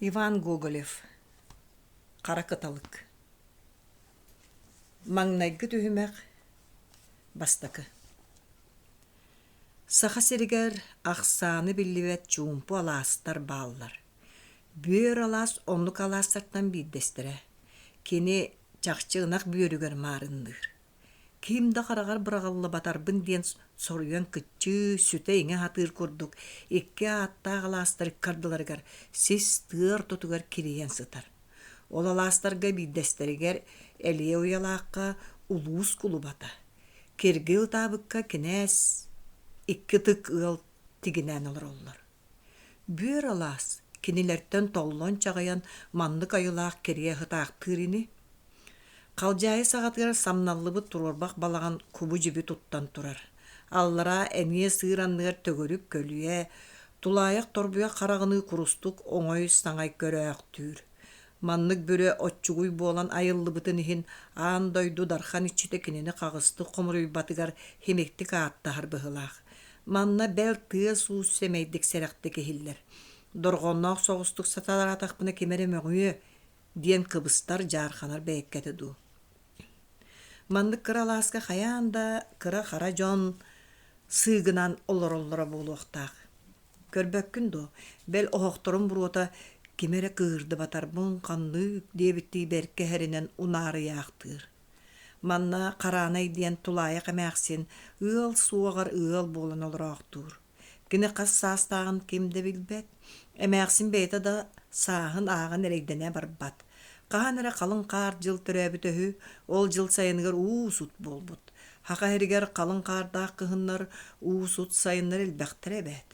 Иван Гоголев Хара кыталык Маҥнайгы түһүмэх Бастакы Саха сиригэр ахсааны биллибэт чуумпу алаастар бааллар. Бүөр алаас оннук алаастартан биирдэстэрэ. Кини чахчы ынах бүөрүгэр маарынныыр. Ким да хараҕар быраҕыллыбатарбын диэн соруйан кыччыы, сүтэ-иҥэ сатыыр курдук икки ааттаах алаастар ыккардыларыгар сис тыа ортотугар кирийэн сытар. Ол алаастарга биирдэстэригэр Элиэ Уйалаахха улуус кулубата, Киргил ытаабыкка кинээс икки ытык ыал тигинээн олороллор. Бүөр алаас кинилэртэн толлон чаҕыйан маннык айылаах кирийэ сытаахтыыр ини. Халдьаайы саҕатыгар самналлыбыт туруорбах балаҕан кубу-дьиби туттан турар. Аллараа эмиэ сыыр анныгар төгүрүк көлүйэ, тулаайах торбуйах хараҕыныы курустук оҥой-саҥай көрөөхтүүр. Маннык бүрэ оччугуй буолан айыллыбытын иһин аан дойду дархан иччитэ кинини хаҕыстык хомуруйбатыгар химиктик ааттаһар быһыылаах. Манна бэл тыас-уус сэмэйдик сэрэхтик иһиллэр. Дорҕоонноох соҕустук сатараатахпына ким эрэ мөҕүө диэн кыбыстар, дьаарханар бэйэккэтэ дуу. Маннык кыра алааска хайаан да кыра-хара дьон сыыгынан олороллоро буолуохтаах. Көрбөккүн дуо, бэл оһохторун буруота кими эрэ кыыһырдыбатарбын ханнык диэбиттии бэркэ иһэринэн унаарыйаахтыыр. Манна Хараанай диэн тулаайах эмээхсин ыал суоҕар ыал буолан олороохтуур. Кини хас саастааҕын ким да билбэт, эмээхсин бэйэтэ да сааһын ааҕан эрэйдэнэ барбат. Хаһан эрэ халыҥ хаар дьыл төрөөбүтэ үһү, ол дьыл сайыныгар уу-сут буолбут. Саха сиригэр халыҥ хаардаах кыһыннар, уу-сут сайыннар элбэхтэрэ эбээт.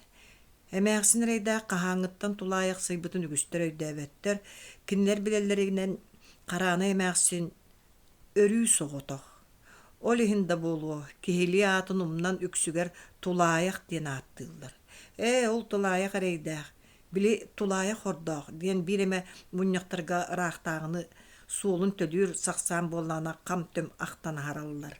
Эмээхсин эрэйдээх хаһааҥҥыттан тулаайахсыйбытын үгүстэр өйдөөбөттөр, кинилэр билэллэринэн Хараанай эмээхсин өрүү соҕотох. Ол иһин да буолуо, киһилии аатын умнан үксүгэр тулаайах диэн ааттыыллар. Ээ, ол тулаайах эрэйдээх, били тулаайах хордоох диэн биир эмэ мунньахтарга ыраахтааҕыны суолун төлүүр сахсаан буоллаҕына хам-түм ахтан аһараллар.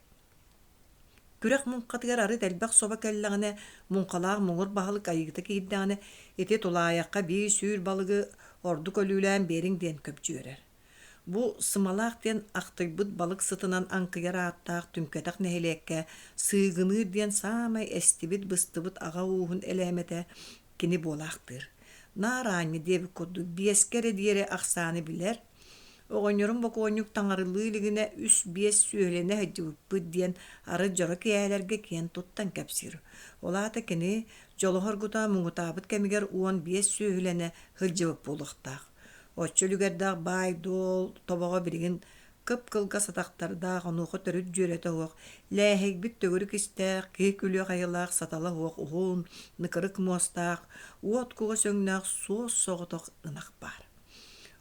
Күрэх муҥхатыгар арыт элбэх собо кэллэҕинэ, муҥхалаах муҥур баһылык айыыта киирдэҕинэ, ити тулаайахха биир сүүр балыгы ордук өлүүлээн биэриҥ диэн көбдьүөрэр. Бу Сымалаах диэн ахтыйбыт балык сытынан аҥкыйар ааттаах түҥкэтэх нэһилиэккэ Сыыгыныыр диэн саамай эстибит-быстыбыт аҕа ууһун элээмэтэ кини буолаахтыыр. Наар аанньа диэбит курдук биэскэ эрэ диэри ахсааны билэр, Оҕонньорум бокуонньук таҥарылыы илигинэ үс-биэс сүөһүлэнэ сылдьыбыппыт диэн арыт дьоро киэһэлэргэ киэн туттан кэпсиир. Ол аата кини дьоло-соргута муҥутаабыт кэмигэр 15 сүөһүлэнэ сылдьыбыт буолуохтаах. Оччо үлүгэрдээх баай-дуол тобоҕо билигин кып-кылгас атахтардаах, онуоха төрүт дьүөрэтэ суох, лээһэйбит төгүрүк истээх, киһи күлүөх айылаах сатала суох уһун, ныкырык муостаах, уот кугас өҥнөөх суос-соҕотох ынах баар.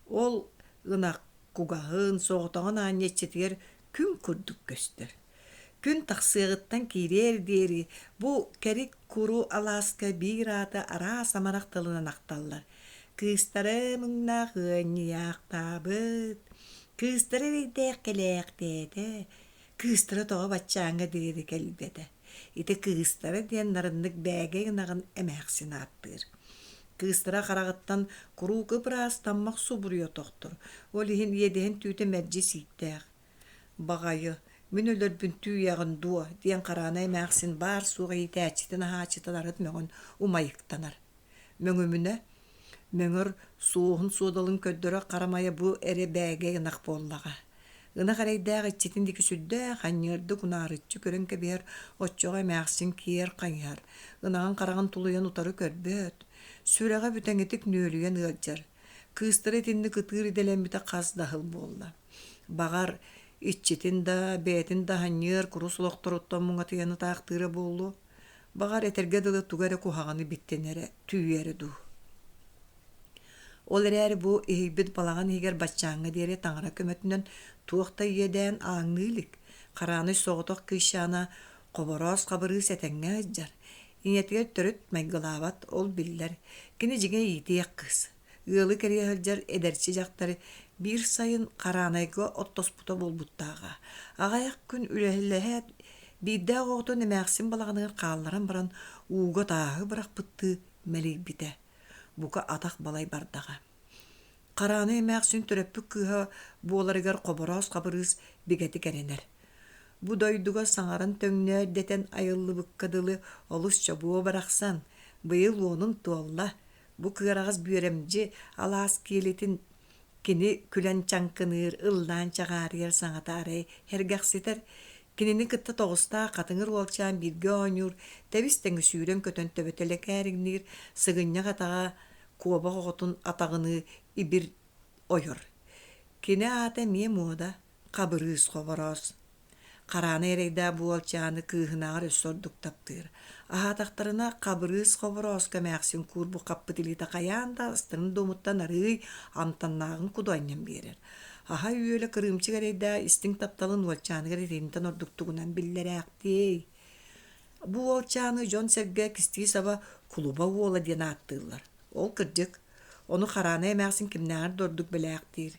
Ол ынах кугаһын, соҕотоҕун аанньа иччитигэр күн курдук көстөр. Күн тахсыаҕыттан киириэр диэри бу кэрик куру алааска биир ааты араас амарах тылынан ахталлар. Кыыстара муҥнаах ыанньыйаахтаабыт, кыыстара эрэйдээх кэлээхтээтэ, кыыстара тоҕо баччааҥҥа диэри кэлбэтэ. Ити кыыстара диэн нарыннык бээгэй ынаҕын эмээхсин ааттыыр. Кыыстара хараҕыттан куруук ып-ыраас таммах субуруйа тохтор, ол иһин иэдэһин түүтэ мэлдьи сииктээх. «Баҕайы, мин өлөрбүн түүйэҕин дуо?» диэн Хараанай эмээхсин баар-суох иитээччитин-аһааччытын арыт мөҥөн умайыктанар. Мөҥүмүнэ, мөҥөр суоһун-суодалын көрдөрөр харамайа бу эрэ бээгэй ынах буоллаҕа. Ынах эрэйдээх иччитин диэки сүрдээх анньыардык унаарыччы көрөн кэбиһэр, оччоҕо эмээхсин киэр хайыһар, ынаҕын хараҕын тулуйан утары көрбөт, сүрэҕэ бүтэҥитик нүөлүйэн ыалдьар. Кыыстара итинник ытыыр идэлэммитэ хас да сыл буолла. Баҕар, иччитин да, бэйэтин да аһанньыар курус олохторуттан муҥатыйан ытаахтыыра буолуо. Баҕар, этэргэ дылы тугу эрэ куһаҕаны биттэнэрэ, түүйэрэ дуу. Ол эрээри бу иһийбит балаҕан иһигэр баччааҥҥа диэри таҥара көмөтүнэн туох да иэдээн ааҥныы илик, Хараанай соҕотох кыысчаана Хобороос Хабырыыс этэҥҥэ сылдьар, ийэтигэр төрүт майгылаабат, ол биллэр, кини дьиҥэ иитиэх кыыс. Ыалы кэрийэ сылдьар эдэрчи дьахтар биир сайын Хараанайга оттоспута буолбуттааҕа. Аҕыйах күн үлэлэһээт, биирдээх оҕотун эмээхсин балаҕаныгар хаалларан баран ууга тааһы бырахпыттыы мэлийбитэ. Бука атах балай бардаҕа. Хараанай эмээхсин төрөппүт кыыһа буоларыгар Хобороос Хабырыыс бигэтик эрэнэр. Бу дойдуга саҥаран төҥнөөр дэтэн айыллыбыкка дылы олус чобуо барахсан, быйыл уонун туолла, бу кыараҕас бүөрэмдьи алаас киэлитин Кини күлэн чаҥкыныыр, ыллаан чаҕаарыйар саҥата арай сэргэхситэр, кинини кытта тоҕустаах хатыҥыр уолчаан бииргэ оонньуур, тэбис-тэҥи сүүрэн-көтөн төбөтө лэкээриҥниир, сыгынньах атаҕа куобах оҕотун атаҕыныы ибир ойор. Кини аата эмиэ муода, Хабырыыс Хобороос. Хараана эрэйдээх бу уолчааны кыыһынааҕар өссө ордук таптыыр. Аһаатахтарына Хабырыыс Хоборооско эмээхсин куурбут хаппыт илиитэ хайаан да астарын дуомуттан арыый амтаннааҕын куду анньан биэрэр. Аһа-үөлэ кырыымчык эрэйдээх истиҥ тапталын уолчааныгар итинтэн ордук тугунан биллэрээхтиэй. Бу уолчааны дьон-сэргэ кистии-саба кулуба уола диэн ааттыыллар. Ол кырдьык, ону Хараана эмээхсин кимнээҕэр да ордук бэлээхтиир.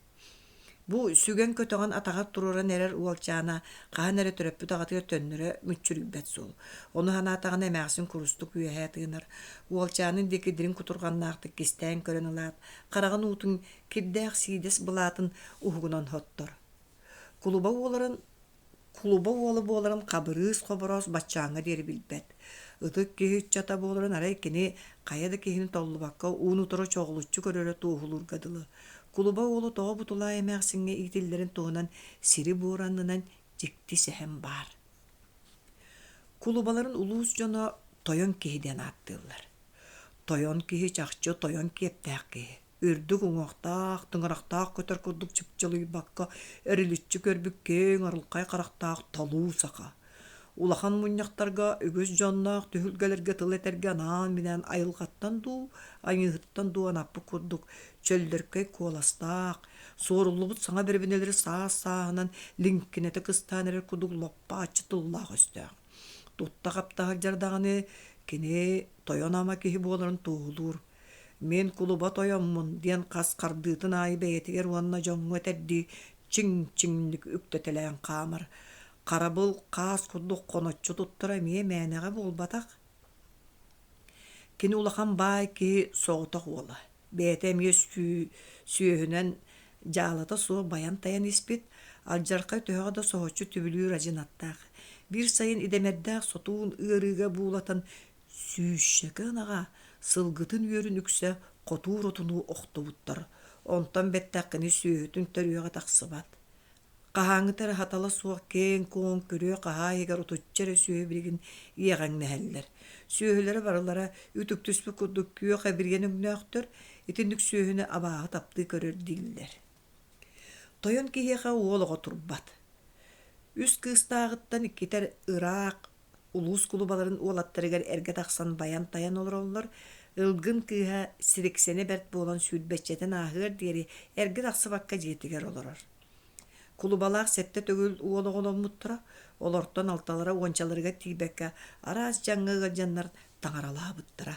Бу сүгэн-көтөҕөн атаҕар туруоран эрэр уолчаана хаһан эрэ төрөппүт аҕатыгар төннөрө мүччүрүйбэт суол. Ону санаатаҕына эмээхсин курустук үөһэ тыынар. Уолчаанын диэки дириҥ кутурҕаннаахтык кистээн көрөн ылаат, хараҕын уутун кирдээх сиидэс былаатын уһугунан соттор. Кулуба уоларын Кулуба уола буоларын Хабырыыс Хобороос баччааҥҥа диэри билбэт. Ытык киһи ыччата буоларын арай кини хайа да киһини толлубакка уун-утары чоҕулуччу көрөрө туоһулуурга дылы. Кулуба уолу тоҕо бутулаай эмээхсиҥҥэ иитиллэрин туһунан сири-буору аннынан дьикти сэһэн баар. Кулубаларын улуус дьоно тойон киһи диэн ааттыыллар. Тойон киһи чахчы тойон киэптээх киһи. Үрдүк уҥуохтаах, тыҥырахтаах көтөр курдук чыпчылыйбакка, эриличчи көрбүт киэҥ арылхай харахтаах талуу саха. Улахан мунньахтарга, үгүс дьонноох түһүлгэлэргэ тыл этэргэ анаан-минээн айылҕаттан дуу, айыыһыттан дуу анаппыт курдук чөллөркөй куоластаах, суоруллубут саҥа бэрэбинэлэри саас-сааһынан лиҥкинэтэ кыстаан эрэр курдук лоппааччы тыллаах-өстөөх. Тутта-хапта сылдьар даҕаны кини тойон ама киһи буоларын туоһулуур. Мин кулуба тойоммун диэн хас хардыытын аайы бэйэтигэр уонна дьоҥҥо этэрдии чиҥ-чиҥник үктэтэлээн хаамар. Харабыл хаас курдук хоноччу туттара эмиэ мээнэҕэ буолбатах. Кини улахан баай киһи соҕотох уола. Бэйэтэ эмиэ сүөһүнэн дьаалата суох байан-тайан испит, алдьархай төһөҕө да соһуччу түбүлүүр адьынаттаах. Биир сайын идэмэрдээх сотуун ыарыыга буулатан Сүүсчэкэ ынаҕа, сылгытын үөрүн үксэ хотуур отунуу охтубуттар, онтон бэттэх кини сүөһүтүн төрүөҕэ тахсыбат. Хаһааҥҥыта эрэ хатала суох киэҥ-куоҥ күрүө-хаһаа иһигэр отучча эрэ сүөһү билигин иэҕэҥнэһэллэр. Сүөһүлэрэ барылара үтүктүспүт курдук күөх эбириэн өҥнөөхтөр, итинник сүөһүнү абааһы таптыы көрөр дииллэр. Тойон киһиэхэ уол оҕо турбат. Үс кыыстааҕыттан иккитэ ыраах улуус кулубаларын уолаттарыгар эргэ тахсан байан-тайан олороллор, Ылгын кыыһа сириксэнэ бэрт буолан сүүрбэччэтин ааһыар диэри эргэ тахсыбакка дьиэтигэр олорор. Кулубалаах сэттэ төгүл уол оҕоломмуттара, олортон алталара уончаларыгар тиийбэккэ араас дьаҥҥа ыалдьаннар таҥаралаабыттара.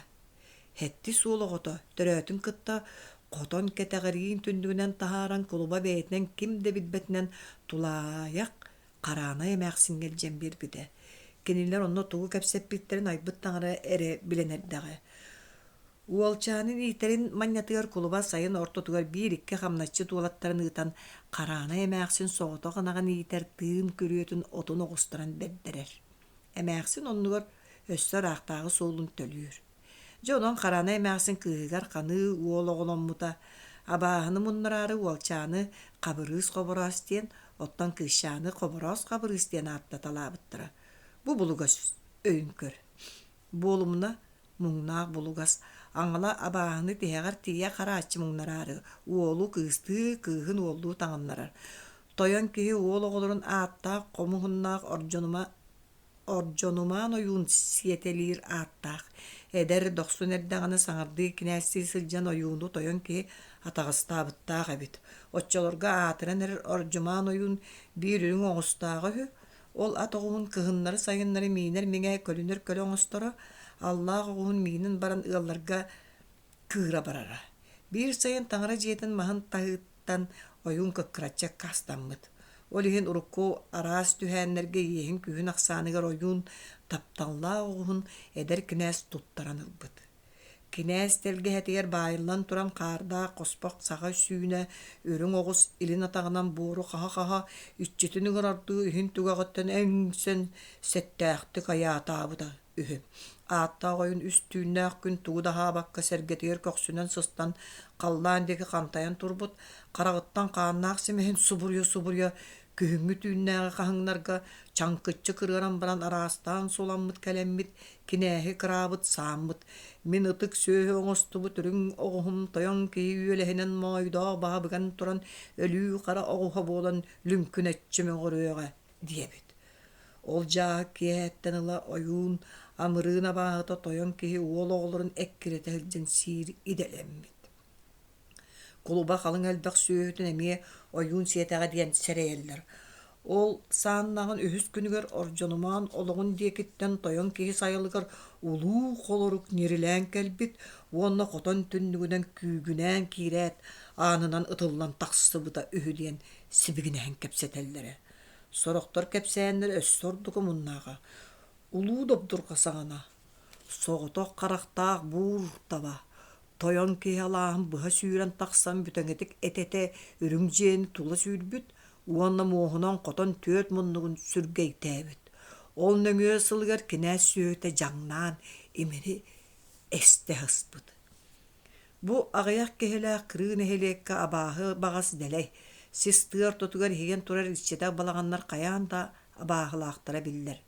Сэттис уол оҕото төрөөтүн кытта хотон кэтэҕириин түннүгүнэн таһааран кулуба бэйэтинэн ким да билбэтинэн тулаайах Хараанай эмээхсиҥҥэ илдьэн биэрбитэ. Кинилэр онно тугу кэпсэппиттэрин айбыт таҥара эрэ билэн эрдэҕэ. Уолчаанын иитэрин манньатыгар кулуба сайын ортотугар биир-икки хамначчыт уолаттарын ыытан Хараанай эмээхсин соҕотох ынаҕын иитэр тыын күрүөтүн отун оҕустаран бэрдэрэр. Эмээхсин оннугар өссө ыраахтааҕы суолун төлүүр. Дьэ онон Хараанай эмээхсин кыыһыгар ханыы уол оҕоломмута, абааһыны муннараары уолчааны Хабырыыс Хобороос диэн, оттон кыысчааны Хобороос Хабырыыс диэн ааттаталаабыттара. Бу булугас өйүн көр. Буолумуна, муҥнаах булугас, аҥала абааһыны тиһэҕэр тиийэ харааччы муҥнараары уолу кыыстыы, кыыһын уоллуу таҥыннарар. Тойон киһи уол оҕолорун ааттаах хомуһуннаах ордьонума Ордьонумаан ойуун сиэтэлиир ааттаах, эдэр, дохсун эрдэҕинэ саҥардыы кинээстии сылдьан ойууну тойон киһи атаҕастаабыттаах эбит. Оччолорго аатыран эрэр Ордьумаан ойуун биир үрүҥ оҕустааҕа үһү, ол ат оҕуһун кыһыннары-сайыннары миинэр миҥэ, көлүнэр көлө оҥосторо, аллаах оҕуһун миинэн баран ыалларга кыыра барара. Биир сайын таҥара дьиэтин маһын таһыыттан ойуун кыккыраччы аккаастаммыт. Ол иһин урукку араас түһээннэргэ иэһин-күүһүн ахсааныгар ойуун тапталлаах оҕуһун эдэр кинээс туттаран ылбыт. Кинээс тэлгэһэтигэр баайыллан туран хаардаах хоспох саха сүүнэ үрүҥ оҕус илин атаҕынан буору хаһа-хаһа иччитин ыҥырардыы иһин түгэҕиттэн эҥсэн сэттээхтик айаатаабыта үһү. Ааттаах ойун үс түүннээх күн тугу да аһаабакка сэргэтигэр көхсүнэн сыстан халлаан диэки хантайан турбут, хараҕыттан хааннаах симэһин субуруйа-субуруйа күһүҥҥү түүннээҕи хаһыҥнарга чаҥкыччы кырыаран баран араастаан суламмыт кэлэммит, кинээһи кыраабыт сааммыт, мин ытык сүөһү оҥостубут үрүҥ оҕуһум тойон киһи үөлэһинэн моойдоох баһа быган туран өлүү хара оҕуһа буолан лүҥкүнэччи мөҕүрүөҕэ диэбит. Ол дьааһык киэһэттэн ыла ойуун амырыын абааһыта тойон киһи уол оҕолорун эккирэтэ сылдьан сиир идэлэммит. Кулуба халыҥ элбэх сүөһүтүн эмиэ ойуун сиэтэҕэ диэн сэрэйэллэр. Ол сааннаҕын үһүс күнүгэр Ордьонумаан олоҕун диэкиттэн тойон киһи сайылыгар улуу холорук ньирилээн кэлбит уонна хотон түннүгүнэн күүгүнээн киирээт аанынан ытыллан тахсыбыта үһү диэн сибигинэһэн кэпсэтэллэрэ. Сорохтор кэпсээннэрэ өссө ордук омуннааҕа. Улуу добдурҕа саҕана соҕотох харахтаах буур таба тойон киһи алааһын быһа сүүрэн тахсан бүтэҥитик этэ-этэ үрүҥ дьиэни тула сүүрбүт уонна муоһунан хотон түөрт муннугун сүргэйдээбит. Ол нөҥүө сылыгар кинээс сүөһүтэ дьаҥнаан имири эстэ сыспыт. Бу аҕыйах киһилээх кырыы нэһилиэккэ абааһы баҕас дэлэй, сис тыа ортотугар иһийэн турар иччитэх балаҕаннар хайаан да абааһылаахтара биллэр.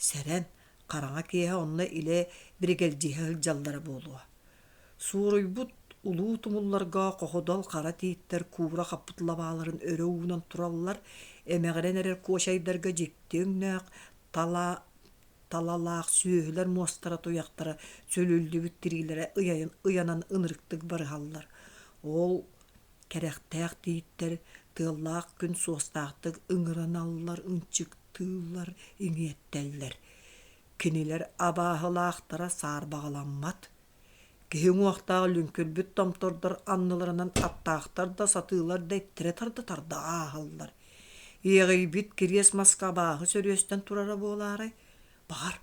Сэрэн, хараҥа киэһэ онно илэ биригэлдьиһэ сылдьаллара буолуо. Суоруйбут улуу тумулларга хоходол хара тииттэр куура хаппыт лабааларын өрө уунан тураллар, эмэҕирэн эрэр куочайдарга дьикти өҥнөөх тала талалаах сүөһүлэр муостара-туйахтара сүлүллүбүт тириилэрэ ыйанан ынырыктык барыһаллар. Ол кэрэхтээх тииттэр тыаллаах күн суостаахтык ыҥыраналлар, ынчыктыыллар, иҥиэттэллэр. Кинилэр абааһылаахтара саарбаҕаламмат. Киһи уҥуохтаах лүҥкүрбүт томтордор анныларынан аттаахтар да, сатыылар да иттэрэ тарда-тарда ааһаллар. Иэҕийбит кириэс маска абааһы сөрүөстэн турара буолаарай? Баҕар,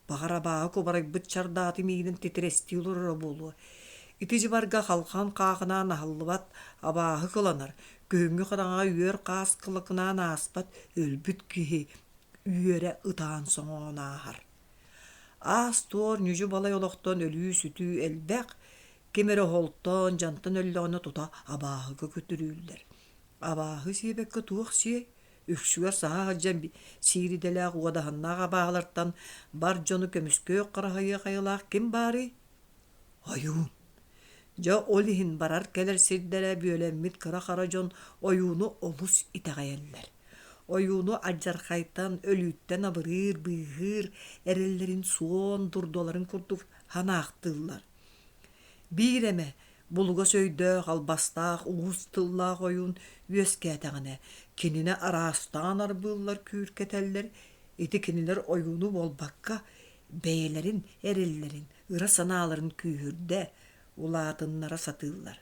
баҕар абааһы кубарыйбыт чардааты миинин титирэстии олороро буолуо. Ити дьыбарга халхан хаахынаан аһыллыбат абааһы кыланар, күһүҥҥү хараҥаҕа үөр хаас кылакынаан ааспат өлбүт киһи үөрэ ытаан-соҥоон ааһар. Аас-туор ньүдьү-балай олохтон өлүү-сүтүү элбэх, ким эрэ оһолтон, дьантан өллөҕүнэ тута абааһыга күтүрүүллэр. Абааһы сиэбэккэ туох сиэй? Үксүгэр саһа сылдьан сиир идэлээх уодаһыннаах абааһылартан бар дьону көмүскүөх-хараһыйыах айылаах ким баарый? Ойуун. Дьэ ол иһин барар-кэлэр сирдэрэ бүөлэммит кыра-хара дьон ойууну олус итэҕэйэллэр. Ойууну алдьархайтан, өлүүттэн абырыыр, быыһыыр эрэллэрин суон дурдаларын курдук ханаахтыыллар. Биир эмэ булугас өйдөөх, албастаах, уус тыллаах ойуун үөскээтэҕинэ, кинини араастаан арбыыллар, күүркэтэллэр, ити кинилэр ойууну буолбакка, бэйэлэрин эрэллэрин, ыра санааларын күүһүрдэ, улаатыннара сатыыллар.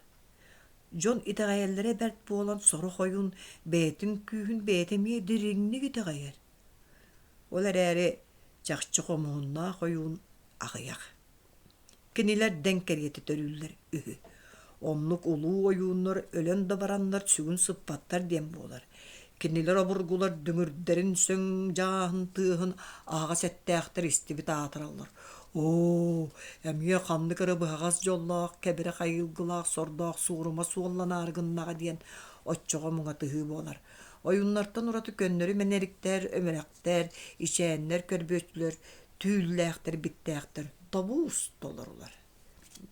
Дьон итэҕэйэллэрэ бэрт буолан сорох ойуун бэйэтин күүһүн бэйэтэ эмиэ дириҥник итэҕэйэр. Ол эрээри чахчы хомуһуннаах ойуун аҕыйах. Кинилэр дэҥ кэриэтэ төрүүллэр үһү. Оннук улуу ойууннар өлөн да бараннар сүгүн сыппаттар диэн буолар. Кинилэр обургулар дүҥүрдэрин сөҥ дьааһын тыаһын аһаҕас эттээхтэр истибит аатыраллар. Оо, эмиэ ханнык эрэ быһаҕас дьоллоох, кэбирэх айылгылаах сордоох суорума суолланаары гыннаҕа диэн оччоҕо муҥатыһыы буолар. Ойууннартан ураты көннөрү мэнэриктэр, өмүрэхтэр, ичээннэр, көрбүөччүлэр, түүллээхтэр, биттээхтэр тобуус толорулар.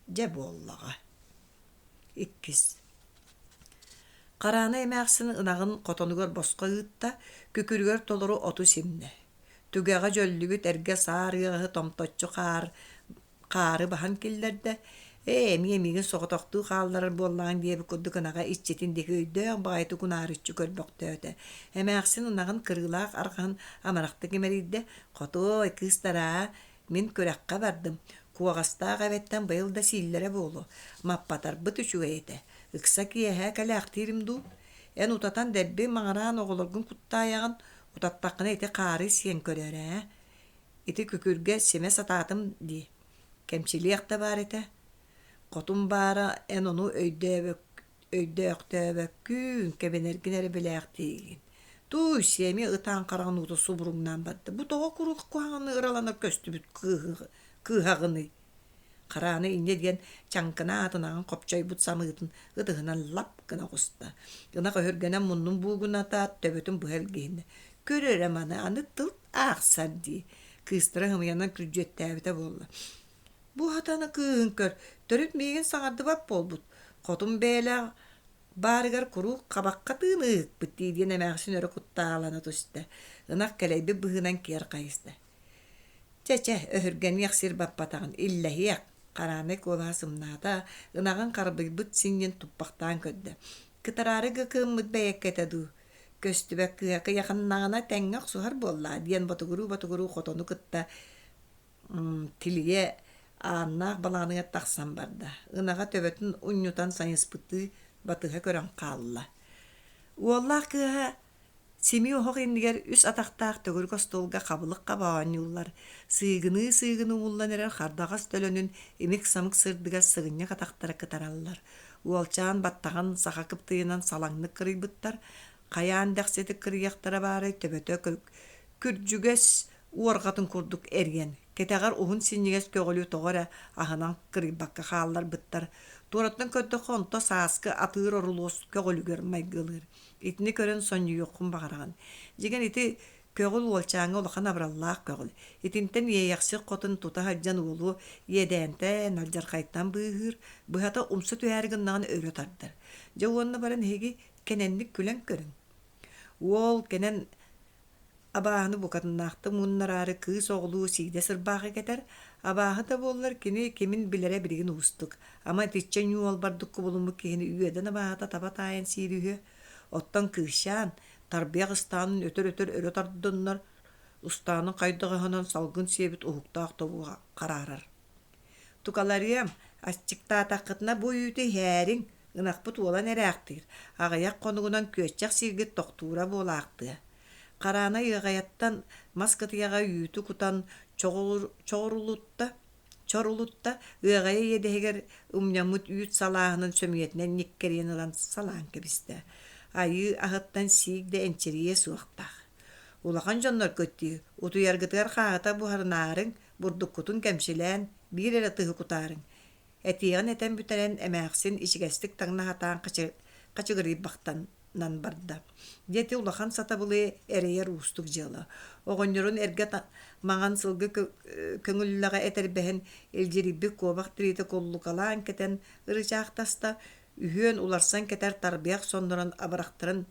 Дьэ буоллаҕа. Иккис. Хараана эмээхсин ынаҕын хотонугар босхо ыытта, күкүрүгэр толору оту симнэ. Түгэҕэ дьөллүбүт эргэ саар ыаһы томточчу хаар хаары баһан киллэрдэ, «Ээ, эмиэ миигин соҕотохтуу хаалларар буоллаҕыҥ» диэбит курдук ынаҕа иччитин диэки өйдөөх баҕайытык унаарыччы көрбөхтөөтө. Эмээхсин ынаҕын кырыылаах арҕаһын амарахтык имэрийдэ, «Хотуой, кыыстараа, мин күрэххэ бардым, куоҕастаах эбэттэн быйыл да сииллэрэ буолуо, маппатарбыт үчүгэй этэ, ыкса киэһэ кэлээхтиирим дуу? Эн утатан дэлби маҥыраан оҕолоргун куттаайаҕын, утаттаххына ити хаары сиэн көрөөр ээ. Ити күкүргэ симэ сатаатым дии, кэмчилиэх да баар этэ. Хотун баара эн ону өйдөөхтөөбөккүн, кэбинэргин эрэ билээхтиигин. Тууй, сиэмэ ытаан хараҕын уута субуруҥнаан барда. Бу тоҕо куруук куһаҕаны ыраланар көстүбүт кыыһаҕыный? Харааны инньэ диэн чаҥкына аатынаҕын хопчойбут самыытын ытыһынан лап гына оҕуста. Ынах өһүргэнэн муннун буугунатаат, төбөтүн быһа илгиһиннэ. Көр эрэ маны, аны тыл аахсар дии. Кыыстара ымыйанан күрдьүөттээбитэ буолла. Бу хатана кыыһын көр, төрүт миигин саҥардыбат буолбут. Хотун бэйэлээх баарыгар куруук хабахха тыын ыыппыт дии диэн эмээхсин өрө куттаалана түстэ. Ынах кэлэйбит быһыынан киэр хайыста. Чэ-чэ, өһүргэниэх сир баппатаҕын иллэһиэх, Хараанай куолаһа сымнаата, ынаҕын харбыйбыт синньин туппахтаан көрдө. Кытараары гыкыыммыт бэйэккэтэ дуу, көстүбэт кыыһа кыйаханнаҕына тэҥҥэ охсуһар буоллаа диэн ботугуруу-ботугуруу хотону кытта тилийэ ааннаах балаҕаныгар тахсан барда. Ынаҕа төбөтүн унньутан сайыспыттыы батыһа көрөн хаалла. Уоллаах кыыһа Симии оһох иннигэр үс атахтаах төгүрүк остуолга хабылык хаба оонньууллар, сыыгыныы-сыыгыныы ууллан эрэр хардаҕас төлөнүн имик-самык сырдыгар сыгынньах атахтара кытараллар. Уолчаан баттаҕын саха кыптыйынан салаҥнык кырыйбыттар, хайаан дэхситик кырыйыахтара баарай төбөтө күрдьүгэс уорҕатын курдук эрийэн, кэтэҕэр уһун синньигэс көҕүлү тоҕо эрэ аһынан кырыйбакка хаалларбыттар. Туораттан көрдөххө онто сааскы атыыр орулуос көҕүлүгэр майгылыыр. Итини көрөн сонньуйуоххун баҕараҕын. Дьиҥэр ити көҕүл уолчааҥҥа улахан абыраллаах көҕүл. Итинтэн Иэйэхсит хотун тута сылдьан уолу иэдээнтэн, алдьархайтан быыһыыр, быһата умса түһээри гыннаҕына өрө тардар. Дьэ уонна баран эһиги кэнэнник күлэн көрүҥ. Уол кэнэн Абааһыны букатыннаахтык муннараары кыыс оҕолуу сиидэс ырбаахы кэтэр, абааһы да буоллар кини кимин билэрэ билигин уустук. Ама итиччэ ньуолбардык кубулуммут киһини үөдэн абааһыта таба таайан сиир үһү. Оттон кыысчаан тарбыйах ыстаанын өтөр-өтөр өрө тардыннар, ыстаанын хайдах аһынан салгын сиэбит уһуктаах тобуга хараарар. Тукаларыам, аччыктаатаххытына бу үүтү иһээриҥ, ынахпыт уолан эрээхтиир, аҕыйах хонугунан күөччэх сииргит тохтуура буолаахтыа. Хараана ыаҕайаттан мас кытыйаҕа үүтү кутан чоҕурулутта, чорулутта, ыаҕайа иэдэһигэр умньаммыт үүт салааһынын сөмүйэтинэн ньиккэрийэн ылан салаан кэбистэ. Айыы аһыттан сиик да энчирийиэ суохтаах. Улахан дьоннор көттүү, утуйаргытыгар хааһыта буһарынаарыҥ, бурдуккутун кэмчилээн, биир эрэ тыһы кутаарыҥ. Этиэҕин этэн бүтэрэн, эмээхсин ичигэстик таҥна сатаан хачыгырыйбахтанан барда. Дьэ ити улахан сатабылы эрэйэр уустук дьыала. Оҕонньорун эргэ маҥан сылгы көҥүллэҕэ этэрбэһин илдьирийбит куобах тириитэ куллукалаан кэтэн ырычаахтаста, үһүөн уларсан кэтэр тарбыйах соннорун абырахтарын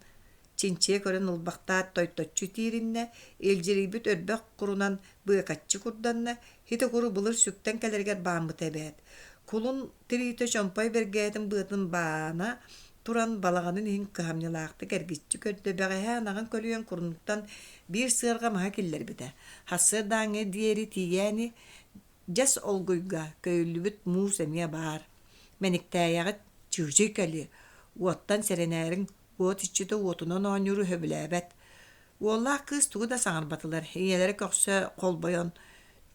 чинчийэ көрөн ылбахтаат тойточчу тиириннэ, илдьирийбит өрбөх курунан быакаччы курданна, ити куру былыр сүктэн кэлэригэр бааммыта эбээт. Кулун тириитэ чомпой бэргээтин быатын баана туран балаҕанын иһин кыһамньылаахтык эргиччи көрдө, бэҕэһээ ынаҕын көлүйэн курунуттан биир сыарҕа маһа киллэрбитэ. Сарсыардааҥҥы диэри тиийээни дьэс олгуйга көйүллүбүт муус эмиэ баар. Мэниктээйэҕит чыычый кэлиэ, уоттан сэрэнээриҥ Уот иччитэ уотунан оонньууру сөбүлээбэт. Уоллаах кыыс тугу да саҥарбатылар, ийэлэрэ көхсө холбойон,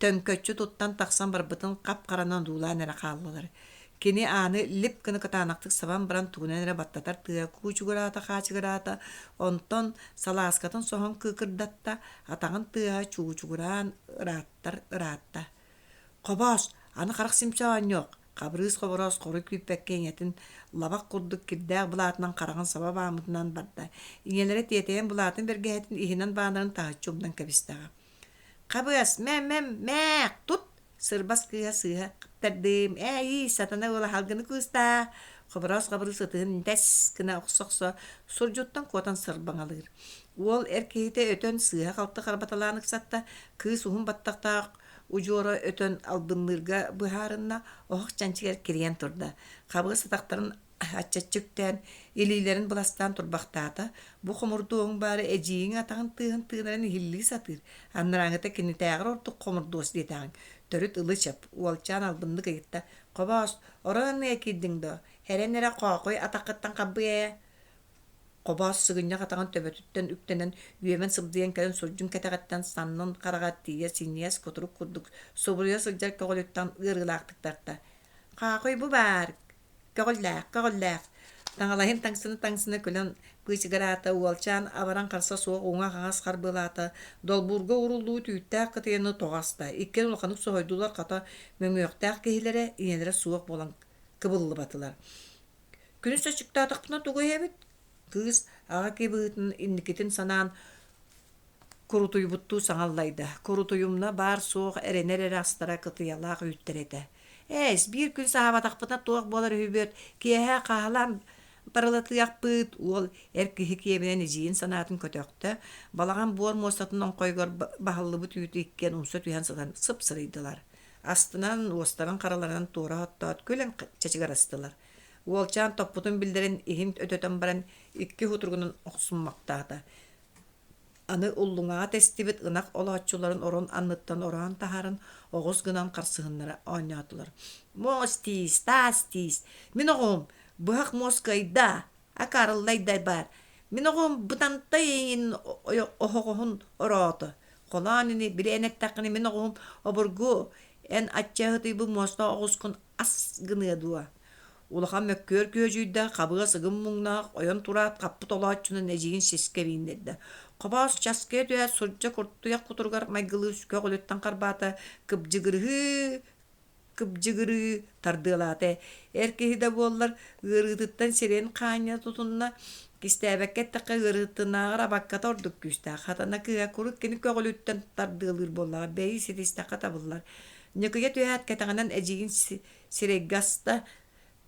төҥкөччү туттан тахсан барбытын хап-харанан одуулаан эрэ хааллылар. Кини ааны лип гына кытаанахтык сабан баран тугунан эрэ баттатар тыа куучугураата-хаачыгыраата, онтон салааскатын соһон кыыкырдатта, атаҕын тыаһа чуучугураан ырааттар ыраатта. Хобоос, аны харах симсэ оонньуох, Хабырыыс Хобороос хоруй күүппэккэ ийэтин лабах курдук кирдээх былаатынан хараҕын саба бааммытынан барда. Ийэлэрэ тиэтэйэн былаатын бэргэһэтин иһинэн баанарын таһыччы умнан кэбистэҕэ. «Хабыас, мэм-мэм, мээх, тут!» Сырбас кыыһа сыыһа «Хаптардым, ээйии, сатана уола халгыны куустаа!» Хобороос Хабырыыс ытыһын дэс гына охсо-охсо сурдьуттан куотан сырбаҥалыыр. Уол эр киһитэ өтөн сыыһа-халты харбаталаан ыксатта, кыыс уһун баттахтаах удьуора өтөн албынныырга быһаарынна, оһох чанчыгар кирийэн турда. Хабыас атахтарын аччаччы үктээн, илиилэрин быластаан турбахтаата. Бу хомурдуоһуҥ баара эдьиийиҥ атаҕын тыаһын тыынарын иһиллии сатыыр. Анарааҥҥыта кинитээҕэр ордук хомурдуос диэтэҕиҥ. Төрүт ылы-чап, уолчаан албыннык ыйытта. Хобоос, орон анныга киирдиҥ дуо? Эрэн эрэ хоокуй атаххыттан хаббыа ээ. Хобоос сыгынньах атаҕын төбөтүттэн үктэнэн, үөмэн сыбдыйан кэлэн сурдьун кэтэҕиттэн саннын хараҕар тиийэ синньигэс кутурук курдук субуруйа сылдьар көҕүлүттэн ыарыылаахтык тарта. Хаахый бу баар, көҕүллээх, көҕүллээх Таҥалайын таҥсына-таҥсына күлэн быычыгыраата, уолчаан абаран харса суох уҥа-хаҥас харбыалаата, долбуурга ууруллубут үүттээх кытыйаны тоҕо аста. Иккиэн улаханнык соһуйдулар, хата, мөҥүөхтээх киһилэрэ, ийэлэрэ суох буолан кыбыллыбатылар. Күнүс аччыктаатахпына тугу иһэбит? Кыыс аҕа киһи быһыытынан инникитин санаан курутуйбуттуу саҥа аллайда. Курутуйумна баар-суох эрэнэр эрэ астара кытыйалаах үүттэрэ этэ. Ээс, биир күн саһаабатахпытына туох буолар үһүбүөт, киэһэ хааһылаан барылатыахпыт, уол эр киһи киэбинэн эдьиийин санаатын көтөхтө, балаҕан буор муостатын оҥхойугар баһыллыбыт үүтү иккиэн умса түһэн сытан сып-сырыйдылар. Астынан, уостарын хараларынан туора оттоот, күлэн чачыгырастылар. Уолчаан топпутун биллэрэн иһин өтөтөн баран икки кутуругунан охсуммахтаата. Аны уллуҥаҕа тэстибит ынах олооччуларын орон анныттан ороон таһааран оҕус гынан харсыһыннара оонньоотулар. «Муос тиис, таас тиис, мин оҕуһум, быһах муос кыайда, акаарыллайда баар, мин оҕуһум бытантай эйигин оһоҕоһун ороото, холоон ини билэн эттэххинэ мин оҕуһум обургу эн аччаһытыйбыт муостаах оҕускун ас гыныа дуо Улахан мөккүөр күөдьүйдэ, хабыас ыгым муҥнаах ойон тураат хаппыт олооччунан эдьиийин сискэ бииннэрдэ. Хобоос часкыйа түһээт сурдьа куртуйах кутуругар майгылыы көҕүлүттэн харбаата, кыбдьыгырыһыы кыбдьыгырыы тардыалаата. Эр киһи да буоллар, ыарыытыттан сирэйин хаанньа тутунна, кистээбэккэ эттэххэ ыарыытынааҕар абакката ордук күүстээх. Хатана кыыһа куруук кини көҕүлүттэн тардыалыыр буоллаҕа, бэйи ситистэххэ табыллар. Ньыкыйа түһээт кэтэҕинэн эдьиийин сирэйгэ аста,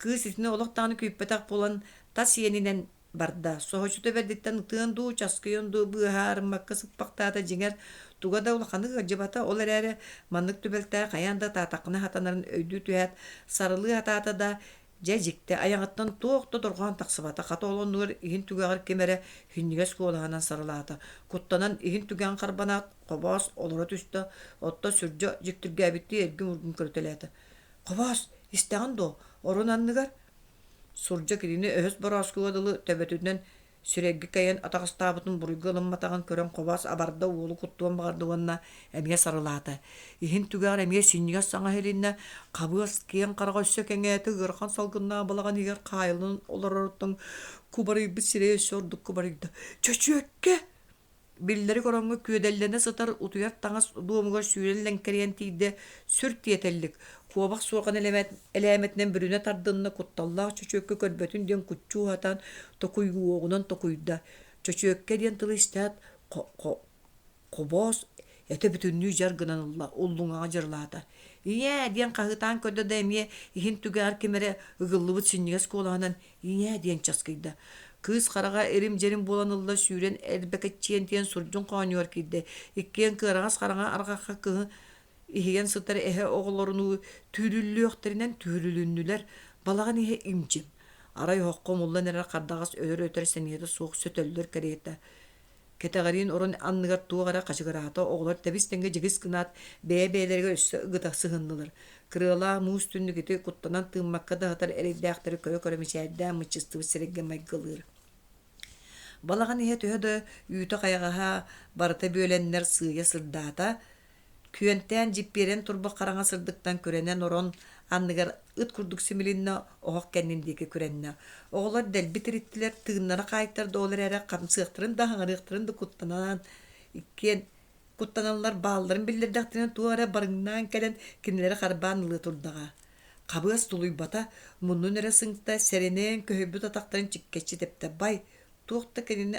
кыыс итини олох даҕаны күүппэтэх буолан тас иэнинэн барда. Соһуччута бэрдиттэн ытыан дуу, часкыйан дуу быыһаарыммакка сыппахтаата дьиҥэр туга да улаханнык ыалдьыбата, ол эрээри маннык түбэлтэ хайаан да ытаатаххына сатанарын өйдүү түһээт, сарылыы сатаата да, дьэ дьикти, айаҕыттан туох да дорҕоон тахсыбата, хата ол оннугар иһин түгэҕэр ким эрэ синньигэс куолаһынан сарылаата, куттанан иһин түгэҕин харбанаат, хобоос олоро түстэ, оттон сүрдьэ дьиктиргээбиттии эргим-ургум көрүтэлээтэ. Хобоос, истэҕин дуо, орун анныгар Сурдьа кинини өһөс борооскуга дылы төбөтүнэн сирэйгэ кэйэн атаҕастаабытын буруйга ылымматаҕын көрөн Хобоос абарда уолу куттуон баҕарда уонна эмиэ сарылаата. Иһин түгэҕэр эмиэ синньигэс саҥа иһилиннэ, хабыас киэҥ хараҕа өссө кэҥээтэ, ыарахан салгыннаах балаҕан иһигэр хаайыллан олороруттан кубарыйбыт сирэйэ өссө ордук кубарыйда. «Чөчүөккэ!» Биллэрик ороҥҥо күөдэллэнэ сытар утуйар таҥас дуомугар сүүрэн лэҥкэрийэн тиийдэ, сүр тиэтэллик, куобах суорҕан элээмэтинэн бүрүнэ тардынна, кутталлаах чөчүөккэ көрбөтүн диэн куччуу сатаан токуйуоҕунан токуйда. Чөчүөккэ диэн тылы истээт, Хобоос этэ бүтүннүү дьар гынан ылла, уллуҥаҕа дьырылаата. «Ийээ!» диэн хаһыытаан көрдө да эмиэ иһин түгэҕэр ким эрэ ыгыллыбыт синньигэс куолаһынан «Ийээ!» диэн часкыйда. Кыыс хараҕа ирим-дьирим буолан ылла, сүүрэн эрбэкэччийэн тиийэн сурдьун хоонньугар киирдэ. Иккиэн кыараҕас хараҥа арҕахха кыһын иһийэн сытар эһэ оҕолорунуу түүрүллүөхтэринэн түүрүлүннүлэр, балаҕан иһэ им-дьим. Арай оһоххо умуллан эрэр хардаҕас өлөр-өтөр сэниэтэ суох сөтөллөр кэриэтэ. Кэтэҕэриин орон анныгар туох эрэ хачыгыраата, оҕолор тэбис-тэҥҥэ дьигис гынаат, бэйэ-бэйэлэригэр өссө ыгыта сыһыннылар. Кырыалаах муус түннүк ити куттанан тыыммакка да сытар эрэйдээхтэри көрө-көрө мичээрдээн мыччыстыбыт сирэйгэ майгылыыр. Балаҕан иһэ төһө да үүтэ-хайаҕаһа барыта бүөлэннэр сыыйа сырдаата, Күөнтээн дьиппиэрэн турбут хараҥа сырдыктан күрэнэн орон анныгар ыт курдук симилиннэ, оһох кэннин диэки күрэннэ. Оҕолор дэлби тириттилэр, тыыннара хаайтарда, ол эрээри хамсыахтарын да, хаҥырыахтарын да куттанан иккиэн куттаналлар, баалларын биллэрдэхтэринэ туох эрэ барыҥнаан кэлэн кинилэри харбаан ылыа турдаҕа. Хабыас тулуйбата, муннун эрэ сыҥта, сэрэнэн көһүйбүт атахтарын чиккэччи тэптэ, бай, туох да кинини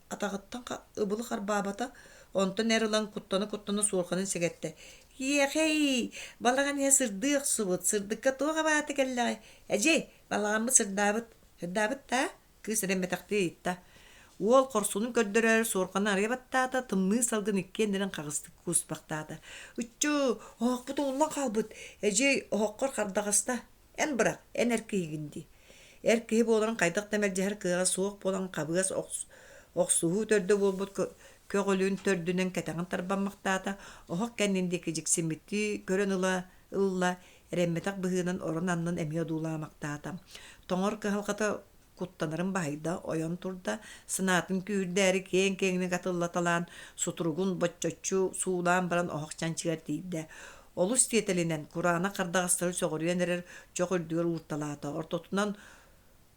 атаҕыттан ыбылы харбаабата, онтон эр ылан куттана-куттана суорҕанын сэгэттэ: «Иэхэй, балаҕан иһэ сырдыы охсубут, сырдыкка туох абаата кэллэҕэй? Эдьиэй, балаҕаммыт сырдаабыт, сырдаабыт даа?» кыыс эрэммэтэхтии ыйытта. Уол хорсунун көрдөрөөрү суорҕаны арыйа баттаата, тымныы салгын иккиэннэрин хаҕыстык кууспахтаата. «Ыччуу, оһохпут умуллан хаалбыт, эдьиэй, оһоххор хардаҕаста, Эн бырах, эн эр киһигин дии. Эр киһи буоларын хайдах да мэлдьэһэр кыаҕа суох буолан хабыас охсуһуу төрдө буолбут көҕүлүн төрдүнэн кэтэҕин тарбаммахтаата, оһох кэннин диэки дьиксиммиттии көрөн ыла ылла, эрэммэтэх быһыынан орон аннын эмиэ одуулаамахтаата. Тоҥор кыһалҕата куттанарын баһыйда, ойон турда, санаатын күүрдээри киэҥ-киэҥник атыллаталаан, сутуругун боччоччу суулаан баран оһох чанчыгар тиийдэ. Олус тиэтэлинэн кураанах хардаҕастары сөҕүрүйэн эрэр чох үрдүгэр уурталаата. Ортотунан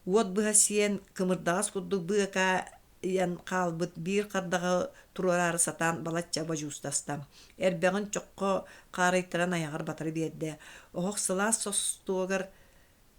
уот быһа сиэн, кымырдаҕас курдук быакаа ыйан хаалбыт биир хардаҕы туруораары сатаан балачча бодьуустаста. Эрбэҕин чоххо хаарыйтаран айаҕар батары биэрдэ. Оһох сылаас состуогар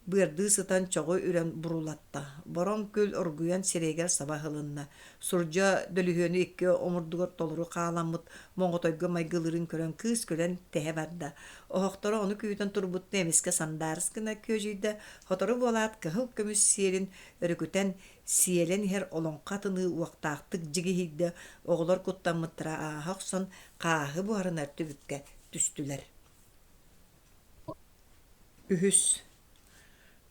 быардыы сытан чоҕу үрэн бурулатта. Бороҥ күл оргуйан сирэйигэр саба ыһылынна. Сурдьа дөлүһүөнү икки омурдугар толору хааламмыт моҕотойго майгылыырын көрөн кыыс күлэн тэһэ барда. Оһохторо ону күүтэн турбуттуу эмискэ сандаарыс гына күөдьүйдэ, сотору буолаат кыһыл көмүс сиэлин өрүкүтэн сиэлэн иһэр олоҥхо атыныы уохтаахтык дьигиһийдэ, оҕолор куттаммыттара ааһа охсон хааһы буһарынар түбүккэ түстүлэр. Үһүс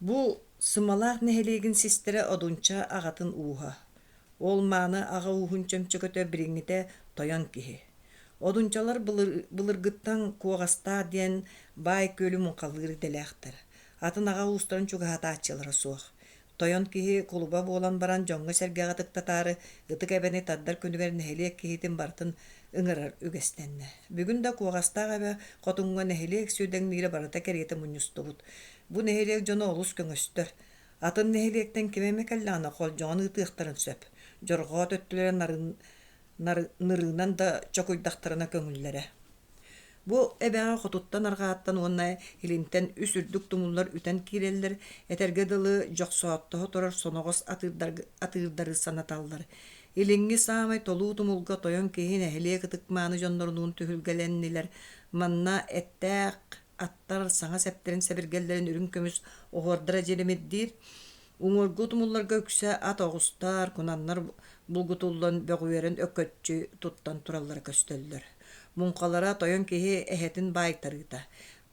Бу Сымалаах нэһилиэгин систэрэ Одунча аҕатын ууһа. Ол мааны аҕа ууһун чөмчөкөтө билиҥҥитэ тойон киһи. Одунчалар былыргыттан Куоҕастаах диэн баай күөлү муҥхалыыр идэлээхтэр. Атын аҕа уустарын чугаһатааччылара суох. Тойон киһи кулуба буолан баран дьоҥҥо-сэргэҕэ ытыктатаары Ытык Эбэни тардар күнүгэр нэһилиэк киһитин барытын ыҥырар үгэстэннэ. Бүгүн да Куоҕастаах Эбэ хотуҥҥа нэһилиэк сүөдэҥниирэ барыта кэриэтэ мунньустубут. Бу нэһилиэк дьоно олус көҥөстөр. Атын нэһилиэктэн ким эмэ кэллэҕинэ холдьоҕон ыытыахтарын сөп. Дьорҕоот өттүлэрэ нырыынан да чокуйдахтарына көҥүллэрэ. Бу эбэҕэ хотуттан арҕааттан уонна илинтэн үс үрдүк тумуллар үтэн киирэллэр, этэргэ дылы дьохсооттоһо турар соноҕос атыырдары санаталлар. Илиҥҥи саамай толуу тумулга тойон киһи нэһилиэк ытык-мааны дьоннорунуун түһүлгэлэннилэр. Манна эттээх аттар саҥа сэптэрин-сэбиргэллэрин үрүҥ көмүс оһуордара дьилимирдиир, Уҥуоргу тумулларга үксэ ат оҕустар, кунаннар булгутуллан бөҕүөрэн өкөччү туттан тураллара көстөллөр. Муҥхалара тойон киһи эһэтин баайтарыыта,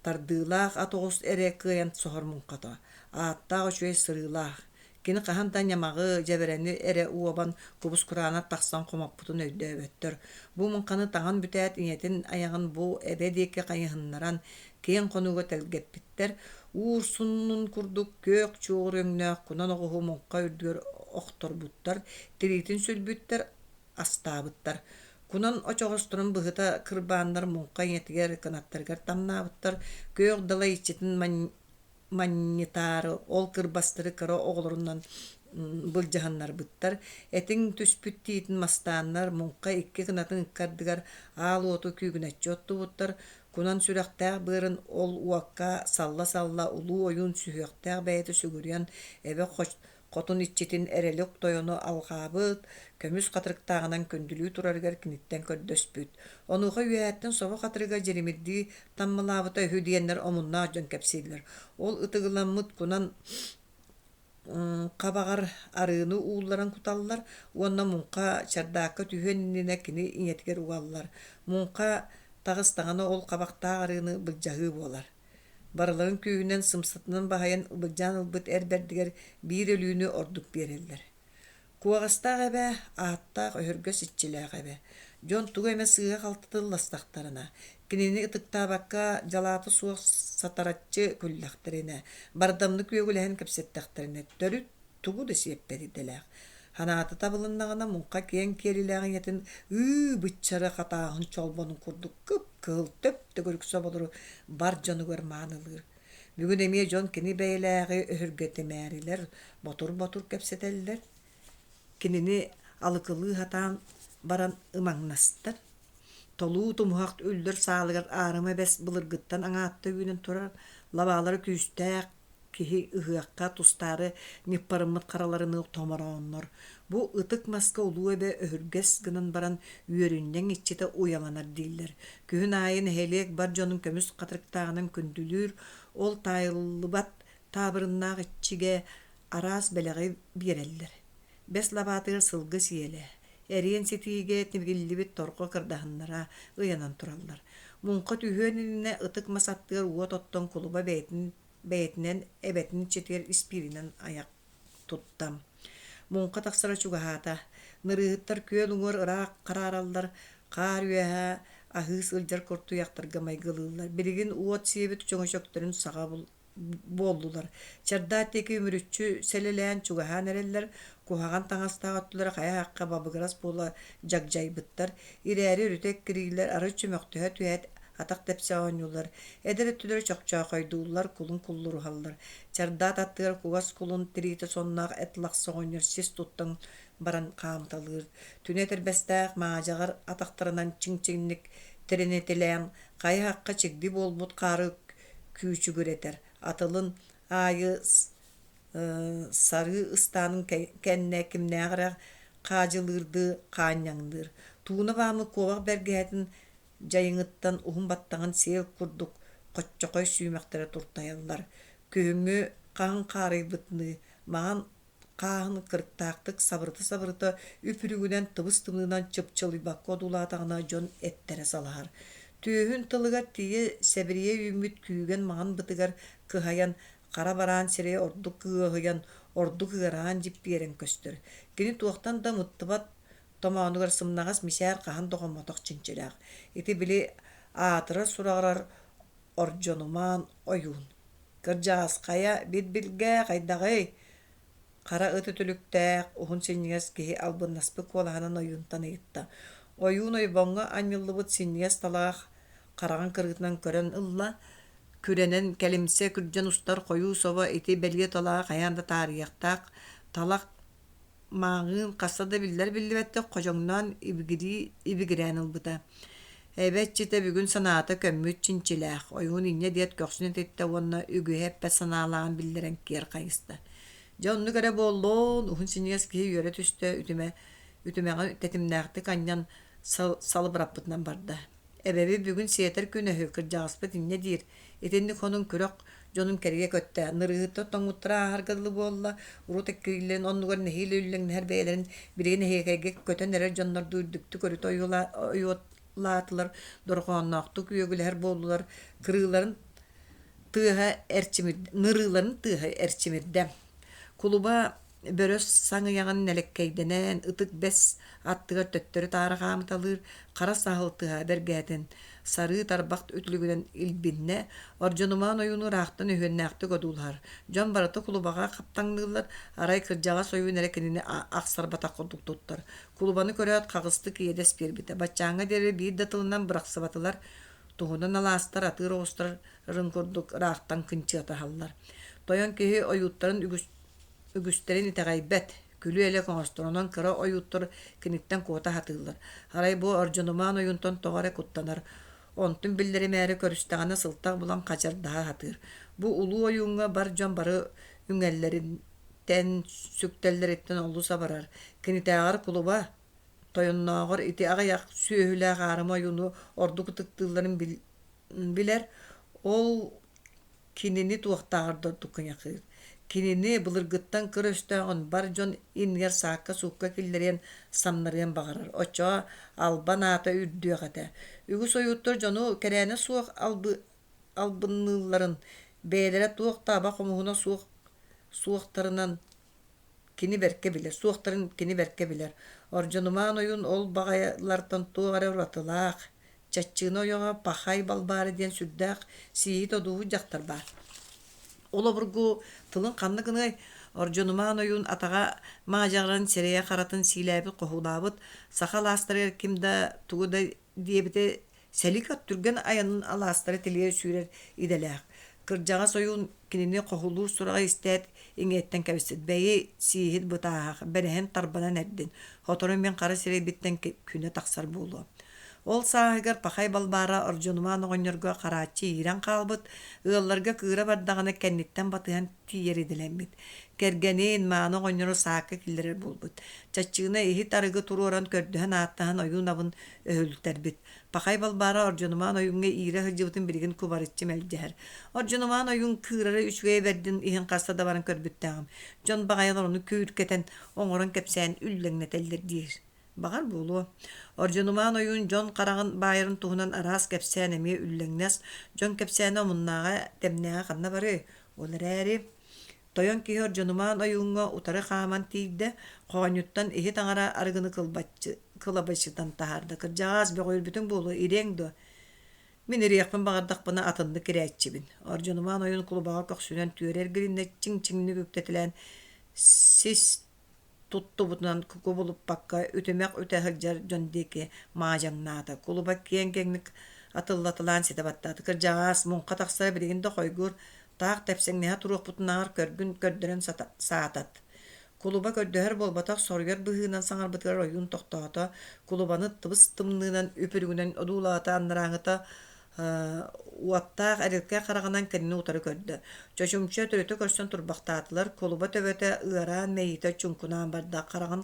тардыылаах ат оҕус эрэ кыайан соһор муҥхата, ааттаах үчүгэй сырыылаах. Кини хаһан да ньамаҕы, дьэбэрэни эрэ уобан кубус-кураанах тахсан хомоппутун өйдөөбөттөр. Бу муҥханы таҥан бүтээт ийэтин айаҕын бу эбэ диэки хайыһыннаран, киэҥ хонууга тэлгэппиттэр, Уурсуннун курдук күөх чуоҕур өҥнөөх кунан оҕуһу муҥха үрдүгэр охторбуттар, тириитин сүлбүттэр, астаабыттар. Кунан очоҕосторун быһыта кырбааннар муҥха ийэтигэр, кынаттарыгар тамнаабыттар, күөх далай иччитин манньытаары ол кырбастары кыра оҕолорунан былдьаһыннарбыттар, этиҥ түспүт тиитин мастааннар муҥха икки кынатын ыккардыгар аал уоту күүгүнэччи оттубуттар, Кунан сүрэхтээх быарын ол уокка салла-салла улуу ойуун сүһүөхтээх бэйэтэ сүгүрүйэн эбэ хотун иччитин Эрэлик тойону алҕаабыт, көмүс хатырыктааҕынан күндүлүү турарыгар киниттэн көрдөспүт. Онуоха үөһэттэн собо хатырыга дьиримирдии таммалаабыта үһү диэннэр омуннаах дьон кэпсииллэр. Ол ытыгыламмыт кунан хабаҕар арыыны уулларан куталлар уонна муҥха чардаакка түһүөн иннинэ кини ийэтигэр угаллар. Муҥха таҕыстаҕына ол хабахтаах арыыны былдьаһыы буолар. Барыларын күүһүнэн сымсатынан баһыйан былдьаан ылбыт эр бэрдигэр биир өлүүнү ордук биэрэллэр. Куоҕастаах эбэ, ааттаах өһүргэс иччилээх эбэ. Дьон тугу эмэ сыыһа-халты тылластахтарына, кинини ытыктаабакка дьалаата суох сатараччы күллэхтэринэ, бардамнык үөгүлэһэн кэпсэттэхтэринэ, төрүт тугу да сиэппэт идэлээх. Санаата табылыннаҕына муҥха киэҥ киэлилээх ийэтин ыы-быччары хатааһын чолбонун курдук кып-кыһыл төп-төгүрүк соболору бар дьонугар маанылыыр. Бүгүн эмиэ дьон кини бэйэлээҕи өһүргэтимээрилэр, ботур-ботур кэпсэтэллэр, кинини алыкылыы сатаан баран ымаҥнастар. Толуу тумуһах үллэр саалыгар аарыма бэс былыргыттан аҥаатта үүнэн турар, лабаалара күүстээх киһи ыһыахха тустаары ньыппарыммыт хараларыныы томорооннор. Бу ытык маска улуу эбэ өһүргэс гынан баран үөрүнньэҥ иччитэ уйаланар дииллэр. Күһүн аайы нэһилиэк бар дьонун көмүс хатырыктааҕынан күндүлүүр, ол таайыллыбат таабырыннаах иччигэ араас бэлэҕи биэрэллэр. Бэс лабаатыгар сылгы сиэлэ, эриэн ситиигэ тигиллибит торҕо кырдаһыннара ыйанан тураллар. Муҥха түһүөн иннинэ ытык мас аттыгар уот оттон кулуба бэйэтин бэйэтинэн эбэтин иччитигэр испииринэн айах тутта. Муҥха тахсара чугаһаата. Нырыыһыттар күөл уҥуор ыраах хараараллар, хаар үөһэ аһыы сылдьар куртуйахтарга майгылыыллар. Билигин уот сиэбит чөҥөчөктөрүн саҕа буоллулар. Чардаат диэки үмүрүччү сэлэлээн чугаһаан эрэллэр, куһаҕан таҥастаах өттүлэрэ хайа-хахха бабыгырас буола дьагдьайбыттар, ирээри өрүтэ эккирииллэр, арыт чөмөхтөһө түһээт атах тэпсэ оонньууллар, эдэр өттүлэрэ чохчоохойдууллар, кулун куллуруһаллар. Чардаат аттыгар кугас кулун тириитэ сонноох эт лахса оҕонньор сис туттан баран хаамыталыыр. Түнэ этэрбэстээх маадьаҕар атахтарынан чиҥ-чиҥник тиринэтилээн, хайа-хахха чигди буолбут хаары күүчүгүрэтэр, атылын аайы сарыы ыстаанын кэннэ кимнээх эрэ хаадьылыырдыы хаанньаҥныыр, тууна бааммыт куобах бэргэһэтин дьайыҥыттан уһун баттаҕын сиэл курдук хоччохой сүүмэхтэрэ туртайаллар, күһүҥҥү хаһыҥ хаарыйбытыныы маҥан хааһын кырыктаахтык сабырыта-сабырыта үп-үрүҥүнэн тыбыс-тымныынан чыпчылыйбакка одуулаатаҕына дьон эттэрэ салаһар. Түөһүн тылыгар тиийэ сэбирийэ үүммүт күүгэн маҥан бытыгар кыһайан хара бараан сирэйэ ордук ыаһыйан, ордук ыараан дьиппиэрэн көстөр. Кини туохтан да ымыттыбат томоонугар сымнаҕас мичээр хаһан да хоммотох чинчилээх. Ити били аатырар-сураҕырар Ордьонумаан ойуун. Кырдьаҕас хайа бит-билгэ хайдаҕый? Хара ыт үтүлүктээх, уһун синньигэс киһи албыннаспыт куолаһынан ойуунтан ыйытта. Ойуун ойбоҥҥо анньыллыбыт синньигэс талаах хараҕын кырыытынан көрөн ылла, күрэнэн кэлимсэ күрдьэн устар хойуу собо ити бэлиэ талаҕы хайаан да таарыйыахтаах, талах мааҕыын хаста да биллэр-биллибэттик ходьоҥноон ибигирии ибигирээн ылбыта. Эбэ иччитэ бүгүн санаата көммүт чинчилээх, ойуун инньэ диэт көхсүн этиттэ уонна үгүһү эппэт санаалааҕын биллэрэн киэр хайыста. Дьэ оннук эрэ буоллун, уһун синньигэс киһи үөрэ түстэ, үтүмэ, үтүмэҕи тэтимнээхтик анньан салыбыраппытынан барда. Эбэбит бүгүн сиэтэр күн үһү, кырдьаҕаспыт инньэ диир, итинник хонун күрэх дьонун кэрийэ көттө, нырыыһыттар тоҥмуттара ааһарга дылы буолла, урут эккирииллэрин оннугар нэһиилэ үллэҥнэһэр бэйэлэрин билигин эһиэкэйгэ көтөн эрэр дьоннордуу үрдүктүк өрүтэ ойуолаатылар, дорҕоонноохтук үөгүлэһэр буоллулар, кырыыларын тыаһа эрчимирдэ, нырыыларын тыаһа эрчимирдэ. Кулуба бөрө саҥыйаҕын нэлэккэйдэнэн, ытык бэс аттыгар төттөрү-таары хаамыталыыр хара саһыл тыһа бэргэһэтин сарыы тарбах үтүлүгүнэн илбиннэ, Ордьонумаан ойууну ыраахтан өһүөннээхтик одуулаһар. Дьон барыта кулубаҕа хаптаҥныыллар, арай кырдьаҕас ойуун эрэ кинини ахсарбатах курдук туттар. Кулубаны көрөөт хаҕыстык иэдэс биэрбитэ. Баччааҥҥа диэри биир да тылынан бырахсыбатылар, туһунан алаастар атыыр оҕустарын курдук ыраахтан кынчыатаһаллар. Тойон киһи ойууттарын үгүс үгүстэрин итэҕэйбэт, күлүү-элэк оҥосторунан кыра ойууттар киниттэн куота сатыыллар. Арай бу Ордьонумаан ойуунтан тоҕо эрэ куттанар, онтун биллэримээри көрүстэҕинэ сылтах булан хачардаһа сатыыр. Бу улуу ойууҥҥа бар дьон бары үҥэллэриттэн, сүктэллэриттэн олус абарар. Кинитээҕэр кулуба тойоннооҕор ити аҕыйах сүөһүлээх аарыма ойууну ордук ытыктыылларын билэр, ол Кинини туохтааҕар да ордук кыйахыыр. Кинини былыргыттан кыр өстөөҕүн бар дьон иннигэр саакка-суукка киллэриэн, самнарыан баҕарар. Оччоҕо албан аата үрдүөх этэ. Үгүс ойууттар дьону кэрээнэ суох албынныылларын, бэйэлэрэ туох да аба хомуһуна суох суохтарынан кини бэркэ билэр, суохтарын кини бэркэ билэр. Ордьонумаан ойуун ол баҕайылартан туох эрэ уратылаах, Чаччыына ойоҕо Пахай Балбаара диэн сүрдээх сииһит-одууһут дьахтар баар. Ол обургу тылын ханна гыныай, Ордьонумаан ойуун атаҕа маадьаҕыран сирэйэ харатын сиилээбит хоһуулаабыт, саха алаастарыгар ким да тугу да диэбитэ сэлик от түргэн айанын алаастары тилийэ сүүрэр идэлээх. Кырдьаҕас ойуун кинини хоһулуур сураҕы истээт иҥиэттэн кэбиспит: «Бэйи, сииһит бытааһах, бэрэһин тарбанан эрдин, сотору мин хара сирэйбиттэн күнэ тахсар буолуо». Ол сааһыгар Пахай Балбаара Ордьонумаан оҕонньорго харааччы иирэн хаалбыт, ыалларга кыыра бардаҕына кэнниттэн батыһан тиийэр идэлэммит. Кэргэнин, мааны оҕонньору саакка киллэрэр буолбут. Чаччыына иһит арыгы туруоран көрдөһөн-ааттаһан ойуун абын өһүлтэрбит. Пахай Балбаара Ордьонумаан ойууҥҥа иирэ сылдьыбытын билигин кубарыччы мэлдьэһэр. Ордьонумаан ойуун кыырара үчүгэйэ бэрдин иһин хаста да баран көрбүттээҕим. Дьон баҕайылар ону күүркэтэн, оҥорон кэпсээн үллэҥнэтэллэр диир. Баҕар буолуо. Ордьонумаан ойуун дьон хараҕын баайарын туһунан араас кэпсээн эмиэ үллэҥнэс, дьон кэпсээнэ омуннааҕа, тэмнээҕэ ханна барыай? Ол эрээри тойон киһи Ордьонумаан ойууҥҥа утары хааман тиийдэ, хоонньуттан иһит аҥара арыгыны кылабачытан таһаарда. Кырдьаҕаас, бөҕүөрбүтүҥ буолуо, ириэҥ дуо? Мин ириэхпин баҕардахпына атыннык ирээччибин. Ордьонумаан ойуун кулубаҕа көхсүнэн түөрэ эргилиннэ, чиҥ-чиҥник үктэтилээн сис туттубутунан кубулуппакка үтүмэх үтэ сылдьар дьон диэки маадьаҥнаата. Кулуба киэҥ-киэҥник атыллаталаан ситэ баттаата. Кырдьаҕаас, муҥха тахсара билигин да хойгур, таах тэпсэҥнэһэ туруохпутунааҕар көргүн көрдөрөн саатат. Кулуба көрдөһөр буолбатах, соруйар быһыынан саҥарбытыгар ойуун тохтоото, кулубаны тыбыс-тымныынан үп-үрүҥүнэн одуулаата, анарааҥыта уоттаах эрилкэй хараҕынан кинини утары көрдө. Чочумча төрүтэ көрсөн турбахтаатылар, кулуба төбөтө ыараан мэйиитэ чуҥкунаан барда, хараҕын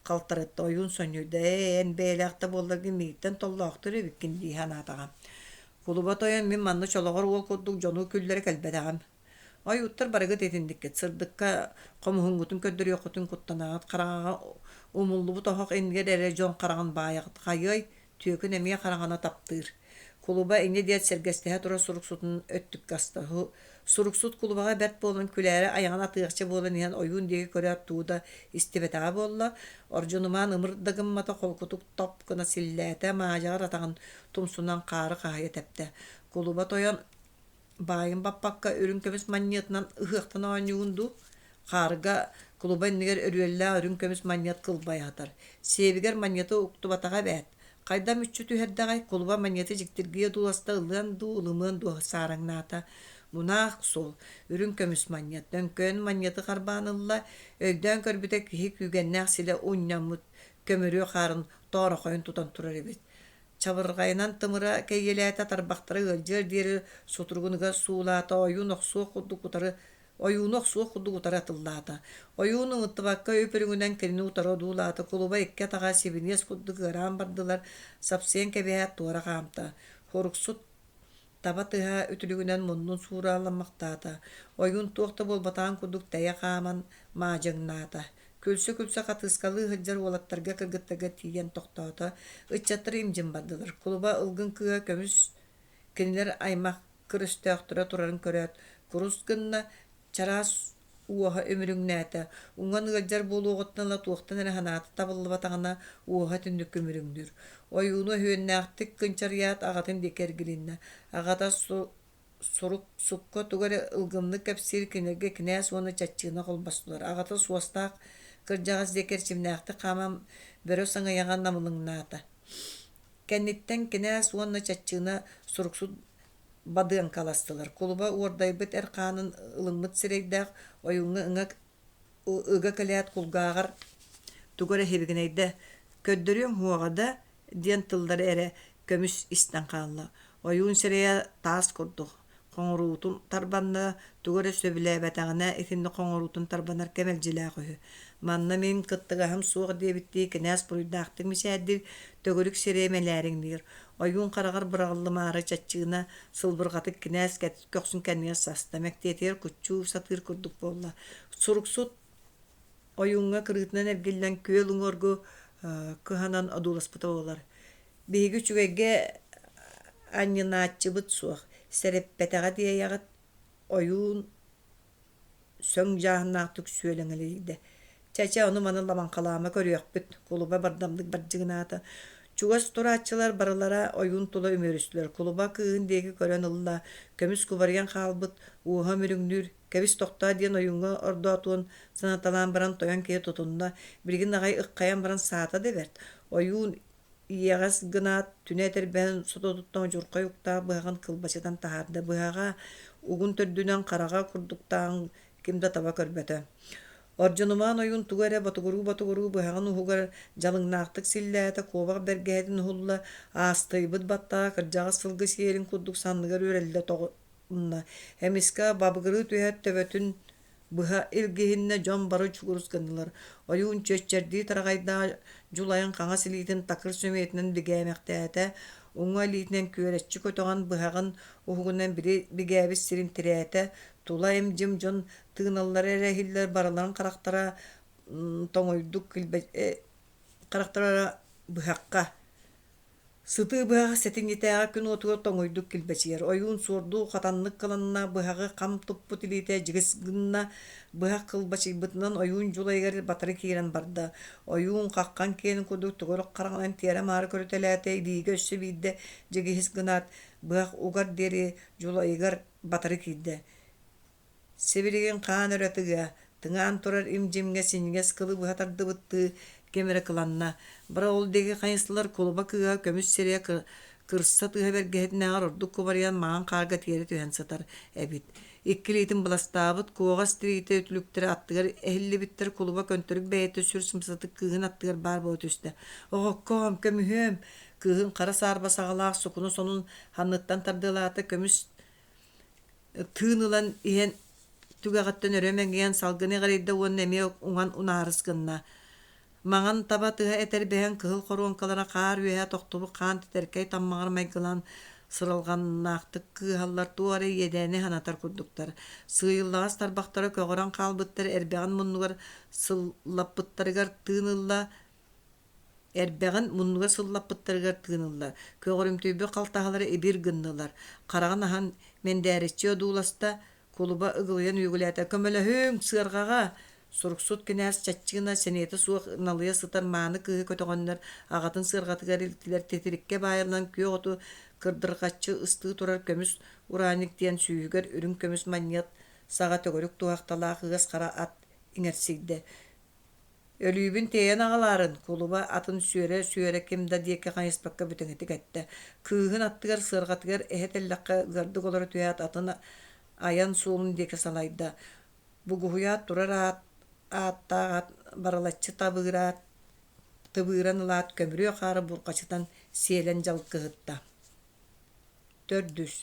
халтарытта, ойуун сонньуйда: «Ээ, эн бэйэлээх да буолларгын миигиттэн толлоохтор эбиккин» дии санаатаҕа. Кулуба тойон мин манна чолоҕор уол курдук дьону күллэрэ кэлбэтэҕим. Ойууттар барыгыт итинниккит, сырдыкка хомуһуҥҥутун көрдөрүөххүтүн куттанаҕыт, хараҥаҕа умуллубут оһох иннигэр эрэ дьон хараҕын баайаҕыт, хайыай, түөкүн эмиэ хараҥаны таптыыр. Кулуба инньэ диэт сэргэстэһэ турар суруксутун өттүккэ аста. Суруксут кулубаҕа бэрт буолан күлээри айаҕын атыахча буолан иһэн ойуун диэки көрөөт тугу да истибэтэҕэ буолла, Ордьунумаан ымыр да гыммата холкутук топ гына силлээтэ, маадьаҕар атаҕын тумсунан хаары хаһыйа тэптэ. Кулуба тойон Баайын баппакка үрүҥ көмүс манньыатынан ыһыахтан оонньуугун дуу? Хаарга кулуба иннигэр өрүөллээх үрүҥ көмүс манньыат кылбайа сытар. Сиэбигэр манньыаты уктубатаҕа эбээт. Хайда мүччү түһэрдэҕэй, кулуба манньыаты дьиктиргии одууласта ылыан дуу, ылымыан дуу саараҥнаата. Мунаах суол, үрүҥ көмүс манньыат, төҥкөйөн манньыаты харбаан ылла, өйдөөн көрбүтэ киһи күүгэннээх силэ унньаммыт көмүрүө хаарын тоорохойун тутан турар эбит. Чабырҕайынан тымыра кэйиэлээтэ, тарбахтара ыалдьыар диэри сутуругун ыга суулаата, ойуун охсуох курдук утары ойууну охсуох курдук утары атыллаата. Ойуун ыҥыттыбакка үп-үрүҥүнэн кинини утары одуулаата, кулуба икки атаҕа сибиниэс курдук ыараан бардылар, сапсыйан кэбиһээт туора хаамта. Хоруксут Таба тыаһа үтүлүгүнэн муннун суураламмахтаата, ойуун туох да буолбатаҕын курдук тэйэ хааман маадьыҥнаата. Күлсэ-күлсэ хатыыскалыы сылдьар уолаттарга кыргыттарга тиийэн тохтоото, ыччаттар имдьин бардылар. Кулуба ылгын кыыһа көмүс кинилэр аймах кыр өстөөхтөрө турарын көрөөт, курус гынна, чараас уоһа үмүрүҥнээтэ, уҥан ыалдьар буолуоҕуттан ыла туохтан эрэ санаата табыллыбатаҕына уоһа түннүккэ үмүрүҥнүүр. Ойууну өһүөннээхтик кынчарыйаат аҕатын диэки эргилиннэ. Аҕата сурук сукка тугу эрэ ылгыннык кэпсиир кинилэргэ кинээс уонна чаччыына холбостулар. Аҕата суостаах кырдьаҕас диэки эрчимнээхтик хааман бөрө саҥыйаҕа намылыҥнаата. Кэнниттэн кинээс уонна чаччыына суруксут бадыаҥкаластылар. Кулуба уордайбыт эр хаанын ылыммыт сирэйдээх ойууҥҥа ыҥа ыга кэлээт кулгааҕар тугу эрэ сибигинэйдэ: «Көрдөрүөҥ уһуоҕа да» диэн тыллары эрэ көмүс истэн хаалла. Ойуун сирэйэ таас курдук, хоҥоруутун тарбанна, тугу эрэ сөбүлээбэтэҕинэ итинник хоҥоруутун тарбанар кэмэлдьилээх үһү. Манна мин кыттыгаһым суох диэбиттии кинээс буруйдаахтык мичээрдиир, төгүрүк сирэйэ мэлээриҥниир. Ойуун хараҕар быраҕыллымаары чаччыына сылбырҕатык кинээс көхсүн кэннигэр саста, мэктиэтигэр куччуу сатыыр курдук буолла. Суруксут ойууҥҥа кырыытынан эргиллэн күөл уҥуоргу кыһанан одууласпыта буолар. Биһиги үчүгэйгэ анньынааччыбыт суох, сэрэппэтэҕэ диэйэҕит, ойуун сөҥ дьааһыннаахтык сүөлэҥэлийдэ. Чэ-чэ, ону-маны лабаҥхалаама көрүөхпүт, кулуба бардамнык бардьыгынаата. Чугас турааччылар барылара ойуун тула үмүөрүстүлэр. Кулуба кыыһын диэки көрөн ылла, көмүс кубарыйан хаалбыт, уоһа мүрүҥнүүр, кэбис тохтоо диэн ойууҥҥа ордоотуон санаталаан баран тойон киһи тутунна, билигин аҕай ыххайан баран саата да бэрт. Ойуун иэҕэс гынаат, түнэ этэрбэһин сототуттан удьурхай уктаах быһаҕын кылбачытан таһаарда. Быһаҕа угун төрдүнэн хараҕа курдуктааҕын ким да таба көрбөтө. Ордьонумаан ойуун тугу эрэ ботугуруу-ботугуруу быһаҕын уһугар дьалыҥнаахтык силлээтэ, куобах бэргэһэтин уһулла, аастайбыт баттаҕа кырдьаҕас сылгы сиэрин курдук санныгар үрэллэ тоҕунна. Эмискэ бабыгырыы түһээт төбөтүн Быһа илгиһиннэ дьон бары чугурус гыннылар. Ойуун чүөччэрдии тараҕайдаах дьулайан хаҥас илиитин такыр сөмүйэтинэн бигээмэхтээтэ, уҥа илиитинэн күөрэччи көтөҕөн быһаҕын уһугунан били бигээбит сирин тирээтэ, тула им-дьим дьон тыыналлара эрэ иһиллэр барыларын харахтара тоҥуйдук харахтара быһахха Сытыы быһах сэтинньитээҕи күн уотугар тоҥуйдук килбэчийэр, ойуун суордуу хатаннык кыланна, быһаҕы хам туппут илиитэ дьигис гынна, быһах кылбачыйбытынан ойуун дьулайыгар батары киирэн барда. Ойуун хаххан киэнин курдук тугу эрэ хараҕынан тиэрэ-маары көрүтэлээтэ, илиигэ өссө биирдэ дьигиһис гынаат, быһах угар диэри дьулайыгар батары киирдэ. Сибилигин хаан өрө тыгыа, тыҥаан турар им-дьимҥэ синньигэс кылы быһа тардыбыттыы ким эрэ кыланна. Бары ол диэки хайыстылар кулуба кыыһа көмүс сирэйэ Кырса тыаһа бэргэһэтинээҕэр ордук кубарыйан маҥан хаарга тиэрэ түһэн сытар эбит. Икки илиитин быластаабыт куоҕас тириитэ үтүлүктэрэ аттыгар эһиллибиттэр кулуба көнтөрүк бэйэтэ сүр сымсатык кыыһын аттыгар баар буола түстэ. «Оҕоккоом, көмүһүөм!» Кыыһын хара саарба саҕалаах сукуна сонун санныттан тардыалаата, көмүс тыын ылан иһэн түгэҕиттэн өрө мэҥийэн салгыны эҕирийдэ уонна эмиэ уҥан унаарыс гынна. Маҥан таба тыһа этэрбэһэн кыһыл хоруоҥкалара хаар үөһэ тохтубут хаан тэтэркэй таммаҕар майгылаан сыралҕаннаахтык кыыһаллар, туох эрэ иэдээни санатар курдуктар. Сыыйыллаҕас тарбахтара көҕөрөн хаалбыттар эрбэҕин муннугар сыллаппыттарыгар тыын ылла, Эрбэҕин муннуга сыллаппыттарыгар тыыныллар, көҕөрүмтүйбүт халтаһалара ибир гыннылар, хараҕын аһан мэндээриччи одууласта, кулуба ыгылыйан үөгүлээтэ: «Көмөлөһүҥ, сыарҕаҕа!» Суруксут кинээс чаччыына сэниэтэ суох налыйа сытар мааны кыыһы көтөҕөннөр аҕатын сыарҕатыгар илтилэр, титириккэ баайыллан күөх оту кырдырҕаччы ыстыы турар көмүс ураанньык диэн сүүһүгэр үрүҥ көмүс манньыат саҕа төгүрүк туһахталаах ыас хара ат иҥэрсийдэ. Өлүүбүн тиэйэн аҕалаарын, кулуба атын сүөрэ-сүөрэ ким да диэки хайыспакка бүтэҥитик эттэ. Кыыһын аттыгар сыарҕатыгар эһэ тэллэххэ ыгардык олоро түһээт атын айан суолун диэки салайда. Бугуһуйаат турар аат ааттаах ат барылаччы табыыраат тыбыыран ылаат көмүрүө хаары бурҕачытан сиэлэн дьалкыһытта. Төрдүс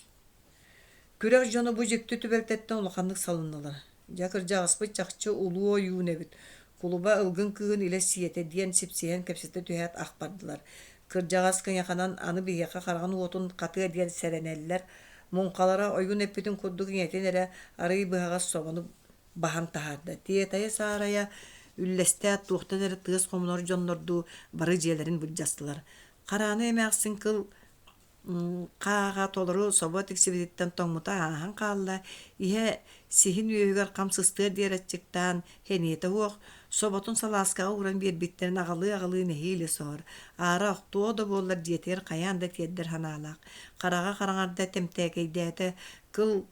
Күрэх дьоно бу дьикти түбэлтэттэн улаханнык салыннылар. Дьэ, кырдьаҕаспыт чахчы улуу ойуун эбит, кулуба ылгын кыыһын илэ сиэтэ диэн сипсиһэн кэпсэтэ түһээт ах бардылар. Кырдьаҕас кыйаханан аны биһиэхэ хараҕын уотун хатыа диэн сэрэнэллэр. Муҥхалара ойуун эппитин курдук ийэтин эрэ арыый быһаҕас собону баһан таһаарда. Тиэтэйэ-саарайа үллэстээт туохтан эрэ тыас хомунар дьоннордуу бары дьиэлэрин былдьастылар. Харааны эмээхсин кыл Хааҕа толору собо тиксибититтэн тоҥмута ааһан хаалла, иһэ сиһин үөһүгэр хам сыстыар диэри аччыктаан, сэниэтэ суох, соботун салааскаҕа ууран биэрбиттэрин аҕалыы-аҕалыы нэһиилэ соһор, аара охтуо да буоллар дьиэтигэр хайаан да тиэрдэр санаалаах, хараҕа хараҥарда тэмтээкэйдээтэ, кыл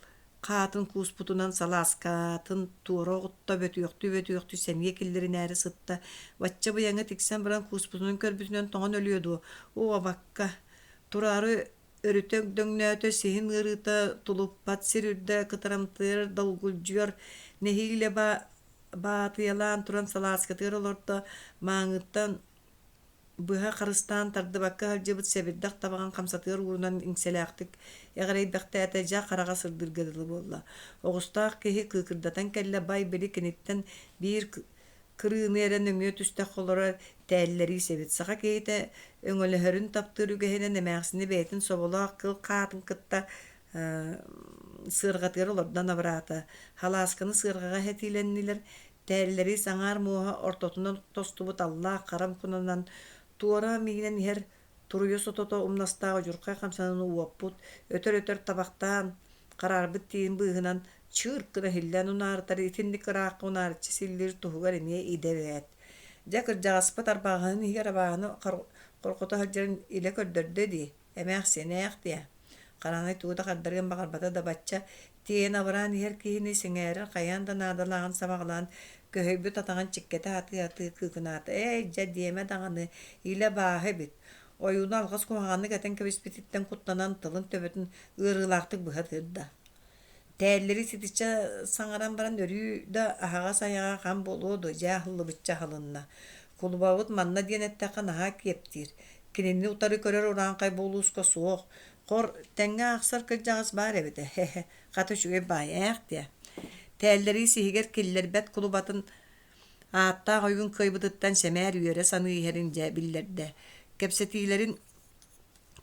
хаатын кууспутунан салааскатын туора оҕутта бөтүөхтүү-бөтүөхтүү сэниэ киллэринээри сытта, бачча быйаҥы тиксэн баран кууспутунан көрбүтүнэн тоҥон өлүө дуо, оо абакка Тураары өрүтэ өгдөҥнөөтө, сиһин ыарыыта тулуппат сир үрдэ кытарамтыйар долгулдьуйар, нэһиилэ баатыйалаан туран салааскатыгар олордо, мааҥыттан быһа харыстаан тардыбакка сылдьыбыт сэбирдэх табаҕын хамсатыгар уурунан иҥсэлээхтик эҕирэйбэхтээтэ, дьэ хараҕа сырдыырга дылы буолла. Оҕустаах киһи кыыкырдатан кэллэ, бай били киниттэн биир Кырыыны эрэ нөҥүө түстэххэ олорор тээллэриис эбит. Саха киһитэ өҥөлөһөрүн таптыыр үгэһинэн эмээхсини бэйэтин соболоох кыл хаатын кытта сыарҕатыгар олордон абыраата. Халаасканы сыарҕаҕа хэтиилэннилэр, тээллэриис аҥаар муоһа ортотунан тостубут аллаах хара кунанан туора миинэн иһэр Туруйа сотото умнастаах удьурхай хамсанан уоппут, өтөр-өтөр табахтаан, хараарбыт тииһин быыһынан чыырк гына иһиллээн унаарытар итинник ыраахха унаарыччы силлиир туһугар эмиэ идэ эбээт. Дьэ, кырдьаҕаспыт арбааһынын иһигэр абааһыны хорҕото сылдьарын илэ көрдөрдө дии, эмээхсин ээх диэ. Хараҥай тугу да хардарыан баҕарбата да бачча тиэйэн абыраан иһэр киһини сэҥээрэр хайаан да наадалааҕын сабаҕалаан көһүйбүт атаҕын чиккэтэ атыы-атыы кыыкынаата «Ээй, дьэ диэмэ даҕаны, илэ абааһы эбит» ойууну алҕас куһаҕаннык этэн кэбиспититтэн куттанан тылын төбөтүн ыарыылаахтык быһа тыырда. Тээллэри ситиччэ саҥаран баран өрүү да аһаҕас айаҕа хам буолуо дуо, дьэ аһыллыбычча аһылынна. Кулубабыт манна диэн эттэххэ наһаа киэптиир. Кинини утары көрөр урааҥхай буолууска суох. Хор, тэҥҥэ аахсар кырдьаҕас баар эбит ээ, хата үчүгэй баай ээх диэ. Тээллэрии сиһигэр киллэрбэт кулубатын ааттаах ойуун кыайбытыттан сэмээр үөрэ саныы иһэрин дьэ биллэрдэ. Кэпсэтиилэрин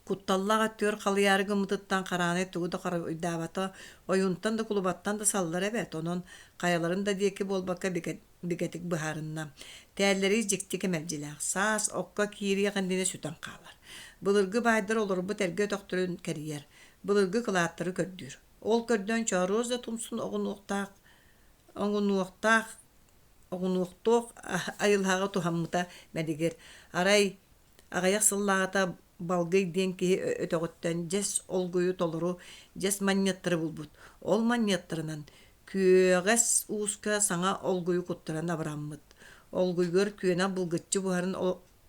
Кутталлаах өттүгэр халыйаары гыммытыттан Хараанай тугу да хоруйдаабата, ойуунтан да, кулубаттан да саллар эбээт, онон хайаларын да диэки буолбакка бигэтик быһаарынна. Тээллэрий дьикти кэмэлдьилээх, саас окко киириэх иннинэ сүтэн хаалар. Былыргы баайдар олорбут эргэ өтөхтөрүн кэрийэр, былыргы кылааттары көрдүүр. Ол көрдөөн чооруос да тумсун оҕунуохтаах оҥунуохтаах оҕунуохтуох айылҕаҕа туһаммыта мэлигир. Арай Аҕыйах сыллааҕыта Балгый диэн киһи өтөҕүттэн дьэс олгуйу толору дьэс манньыаттары булбут. Ол манньыаттарынан Күөҕэс ууска саҥа олгуйу куттаран абыраммыт. Олгуйугар күөнэх булгуччу буһарын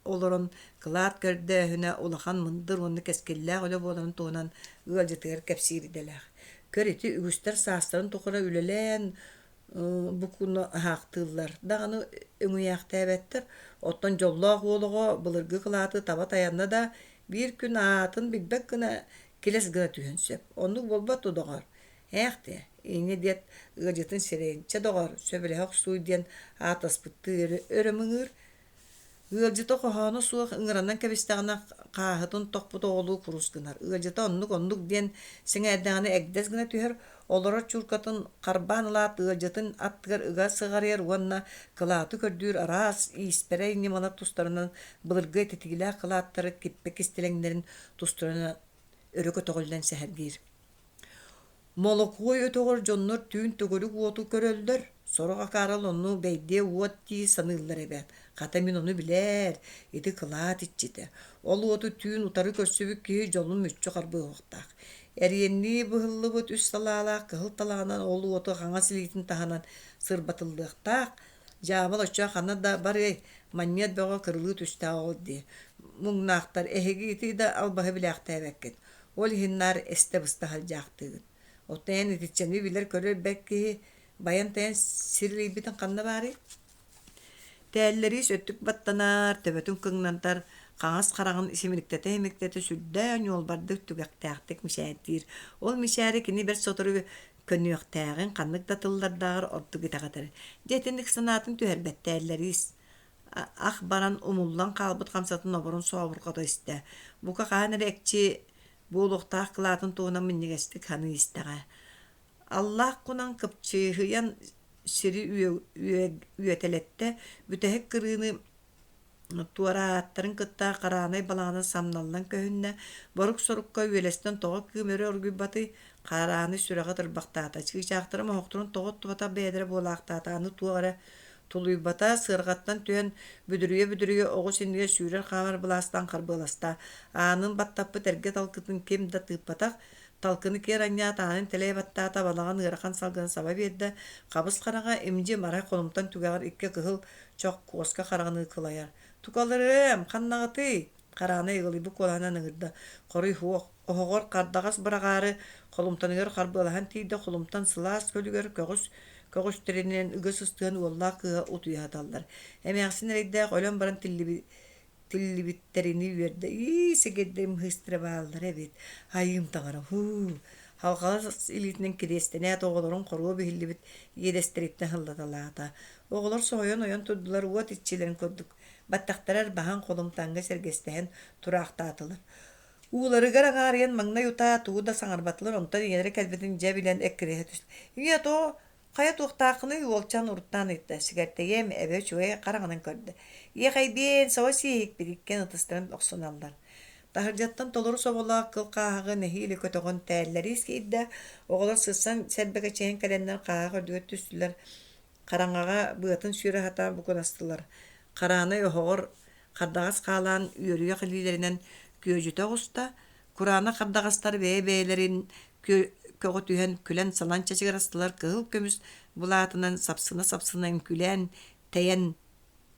олорон кылаат көрдөөһүнэ улахан мындыр уонна кэскиллээх үлэ буоларын туһунан ыалдьытыгар кэпсиир идэлээх. Көр, ити үгүстэр саастарын тухары үлэлээн букуну аһаахтыыллар даҕаны өҥүйээхтээбэттэр. Оттон дьоллоох уол оҕо былыргы кылааты таба тайанна да, биир күн аатын билбэт гына килэс гына түһүөн сөп. Оннук буолбат дуо, доҕоор? Ээх диэ, инньэ диэт ыалдьытын сирэйин, чэ доҕоор, сөбүлэһэ охсууй диэн ааттаспыттыы өрө, өрө мыҥыыр. Ыалдьыта хоһооно суох ыҥыранан кэбистэҕинэ хааһытын тохпут оҕолуу курус гынар. Ыалдьыта оннук-оннук диэн сэҥээрдэҕинэ эгдэс гына түһэр, олорор чууркатын харбаан ылаат ыалдьытын аттыгар ыга сыҕарыйар уонна кылааты көрдүүр араас ииспэрэй ньымалар тустарынан былыргы этитиилээх кылааттары киппэ кистэлэҥнэрин тустарынан өрө көтөҕүллэн сэһэргиир. Молокуой өтөҕөр дьоннор түүн төгүрүк уоту көрөллөр, сорох акаарал ону бэйдиэ уот дии саныыллар эбээт. Хата мин ону билээр, ити кылаат иччитэ. Ол уоту түүн утары көрсүбүт киһи дьолун мүччү харбыахтаах. Эриэннии быһыллыбыт үс салаалаах кыһыл талаҕынан ол уоту хаҥас илиитин таһынан сырбатыллыахтаах. Дьаабал оччо ханна да барыай, манньыат бөҕө кырылыы түстээх оҕо дии. Муҥнаахтар, эһиги ити да албаһы билээхтээбэккит. Ол иһин наар эстэ-быста сылдьаахтыыгын. Оттон эн итиччэни билэр-көрөр бэрт киһи байан-тайан сирилийбитин ханна баарый? Тээллэриис өттүк баттанар, төбөтүн кыҥнатар, хаҥас хараҕын симириктэтэ-симириктэтэ сүрдээх ньуолбардык түгэхтээхтик мичээрдиир. Ол мичээри кини бэрт сотору көнүөхтээҕин ханнык да тыллардааҕар ордук итэҕэтэр. Дьэ итинник санаатын түһэрбэт Тээллэриис ах баран умуллан хаалбыт хамсатын оборон сообурҕата истэ. Бука хаһан эрэ экчи буолуохтаах кылаатын туһунан минньигэстик саныы истэҕэ. Аллаах кунан кыпчыыһыйан сири үөтэлэттэ, бүтэһик кырыыны туорааттарын кытта хараанай балаҕана самналлан көһүннэ, борук-сорукка үөлэстэн тоҕо кыым өрө оргуйбатый, Харааны сүрэҕэ тырбахтаата, чыычаахтара моһохторун тоҕо оттубатах бэйэлэрэ буолаахтаата, аны туох эрэ тулуйбата, сыарҕаттан түһэн бүдүрүйэ-бүдүрүйэ оҕус иннигэр сүүрэр-хаамар былаастаан харбыаласта. Аанын баттаппыт эргэ талкытын ким да тыыппатах, талкыны киэр анньаат аанын тэлэйэ баттаата, балаҕан ыарахан салгыны саба биэрдэ, хабыс хараҥа имдьи-марай холумтан түгэҕэр икки кыһыл чох куоска хараҕыныы кылайар. «Тукаларыам, ханнаҕытый?» Хараанай ыгылыйбыт куолаһынан ыҥырда. Хоруй суох. Оһоҕор хардаҕас быраҕаары холумтаныгар харбыалаһан тиийдэ, холумтан сылаас көлүгэр көҕүс көҕүстэринэн ыга сыстыһан уоллаах кыыһа утуйа сыталлар. Эмээхсин эрэйдээх өлөн баран тиллибиттэрини үөрдэ: «Ии, сэгэрдэм ыһыыстара бааллар эбит, айыым таҥара, һуу!» Халҕалас илиитинэн кириэстэнээт оҕолорун хоруо биһиллибит иэдэстэриттэн сыллаталаата. Оҕолор соһуйан ойон турдулар, уот иччилэрин курдук баттахтара ырбаһан холумтаҥҥа сэргэстэһэн тураахтаатылар. Ууларыгар аҥаарыйан маҥнай утаа тугу да саҥарбатылар, онтон ийэлэрэ кэлбитин дьэ билэн эккирэһэ түстэ. «Ийээ, тоҕо хайа туохтааххыный?» уолчаан уруттаан ыйытта. «Сигэртэйиэм, эбэ үчүгэй хараҕынан көрдө. Иэхэйбиэн, собо сиэһикпит» иккиэн ытыстарын охсуналлар. Таһырдьаттан толору соболоох кыл хааһаҕы нэһиилэ көтөҕөн тээллэриис киирдэ. Оҕолор сырсан сэрбэкэчэйэн кэлэннэр хааһах үрдүгэр түстүлэр. Хараҥаҕа быатын сүөрэ сатаан букунастылар. Хараанай оһоҕор хардаҕас хаалаан үөрүйэх илиилэринэн күөдьүтэ оҕуста, кураанах хардаҕастар бэйэ-бэйэлэрин көҕүтүһэн күлэн-салан чачыгырастылар, кыһыл көмүс былаатынан сапсына-сапсына үҥкүүлээн тэйэн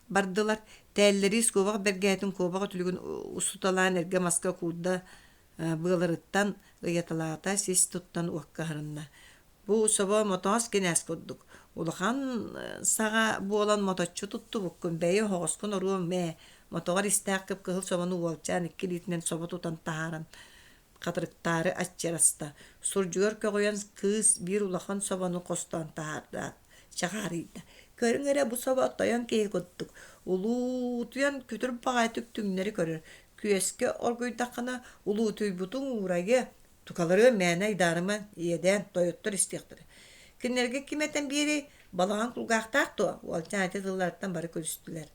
бардылар. Тээллэриис куобах бэргэһэтин куобах үтүлүгүн устуталаан эргэ маска куурда быаларыттан ыйаталаата, сис туттан уокка аһарынна. Бу собо мотоос кинээс курдук, улахан саҕа буолан моточчу туттубуккун, бэйи оһоҕоскун оруом ээ, мотоҕор истээх кып-кыһыл собону уолчаан икки илиитинэн собо тутан таһааран хатырыктаары аччыраста. Сурдьугар көҕүйэн кыыс биир улахан собону хостоон таһаардаат, чаҕаарыйда. Көрүҥ эрэ бу собо тойон киһи курдук, улуутуйан күтүр баҕайытык түҥнэри көрөр, күөскэ оргуйдаххына улуутуйбутуҥ уурайыа, Тукаларыам мээнэ айдаарыма, иэдээн, тойоттор истиэхтэрэ. Кинилэргэ ким этэн биэрий, балаҕан кулгаахтаах дуо? Уолчаан ити тылларыттан бары күлүстүлэр.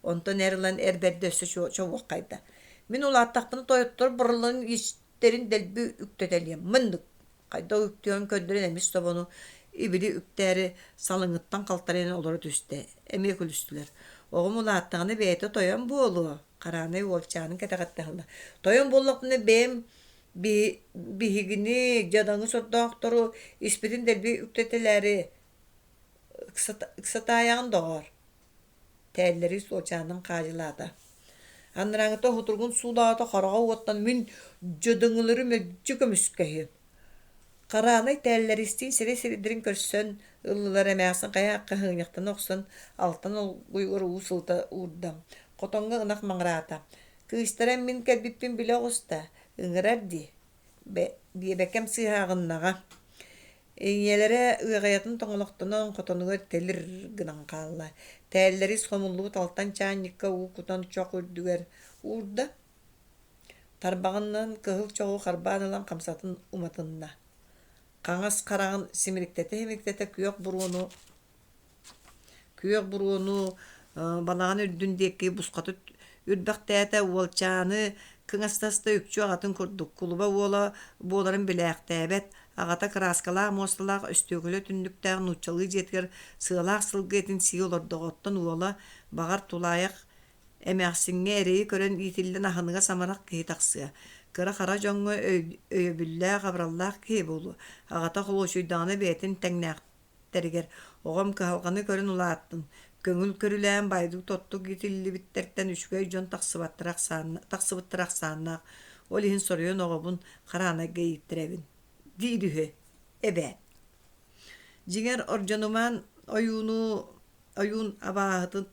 Онтон эр ылан эр бэрдэ өссө чобуоххайда. Мин улааттахпына тойоттор барыларын истэрин дэлби үктэтэлиэм. Мындык хайдах үктүөҕүн көрдөрөн эмис собону ибили үктээри салыҥыттан халтарыйан олоро түстэ. Эмиэ күлүстүлэр. Оҕом улааттаҕына бэйэтэ тойон буолуо. Хараанай уолчаанын кэтэҕиттэн ылла. Тойон буоллахпына бэйэм Биһигини, дьадаҥы сордоохтору, испитин дэлби үктэтэлээри ыксатаайаҕын, доҕоор, тээллэри суолчаанын хаадьылаата. Анарааҥҥыта сутуругун суулаата хараҕа уоттан мин дьадаҥылары мэлдьи көмүскэһиэм. Хараанай тээллэристиин сирэй-сирэйдэрин көрсөн ыллылар эмээхсин хайа хаһыынньахтана охсон алтан олгуйугар уу сылыта уурда. Хотоҥҥо ынах маҥыраата. Кыыстара мин кэлбиппин билэ оҕуста, ыҥырар дии Биэбэкэм сыыһа аҕыннаҕа. Ийэлэрэ ыаҕайатын тоҥолохтонон хотонугар тэлир гынан хаалла. Тээллэрис хомуллубут алтан чаанньыкка уу кутан чох үрдүгэр уурда. Тарбаҕынан кыһыл чоҕу харбаан ылан хамсатын уматынна. Хаҥас хараҕын симириктэтэ-симириктэтэ күөх буруону Күөх буруону балаҕан үрдүн диэки бусхата үрбэхтээтэ, уолчааны кыҥастаста үкчү аҕатын курдук, кулуба уола буоларын билээхтээбэт, аҕата кырааскалаах муосталаах өстүөкүлэ түннүктээх нууччалыы дьиэтигэр сыалаах сылгы этин сии олордоҕо, оттон уола, баҕар, тулаайах эмээхсиҥҥэ эрэйи көрөн иитиллэн аһыныгас амарах киһи тахсыа, кыра-хара дьоҥҥо өйөбүллээх, абыраллаах киһи буолуо, аҕата холуочуйдаҕына бэйэтин тэҥнээх тэригэр оҕом кыһалҕаны көрөн улааттын, көҥүл көрүлээн баайдык-тоттук иитиллибиттэртэн үчүгэй дьон тахсыбаттара тахсыбыттара ахсааннаах, ол иһин соруйан оҕобун Хараанайга ииттэрэбин диир үһү эбээт. Дьиҥэр, Ордьонумаан ойууну ойуун абааһытын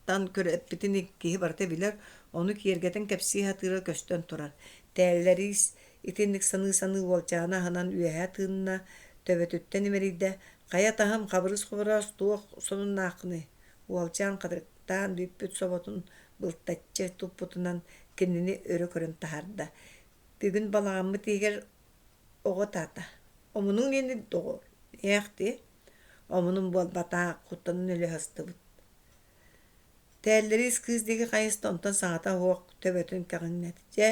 тан көрөппүтүн киһи барыта билэр, ону киэргэтэн кэпсии сатыыра көстөн турар. Тээллэриис итинник саныы-саныы уолчааны аһынан үөһэ тыынна, төбөтүттэн имэрийдэ: «Хайа таһым, хабырыыс-хобороос туох сонуннааххыный?» Уолчаан хатырыктаан бүппүт соботун былтаччы туппутунан кинини өрө көрөн таһаарда: «Бүгүн балаҕаммыт иһигэр оҕо таата. Омунуҥ ини доҕоор, ээхтиэ Омунум буолбатах, куттанан өлө сыстыбыт. Тээллэриис кыыс диэки хайыста, онтон саҥата суох төбөтүн кэҕиҥнэт. Дьэ,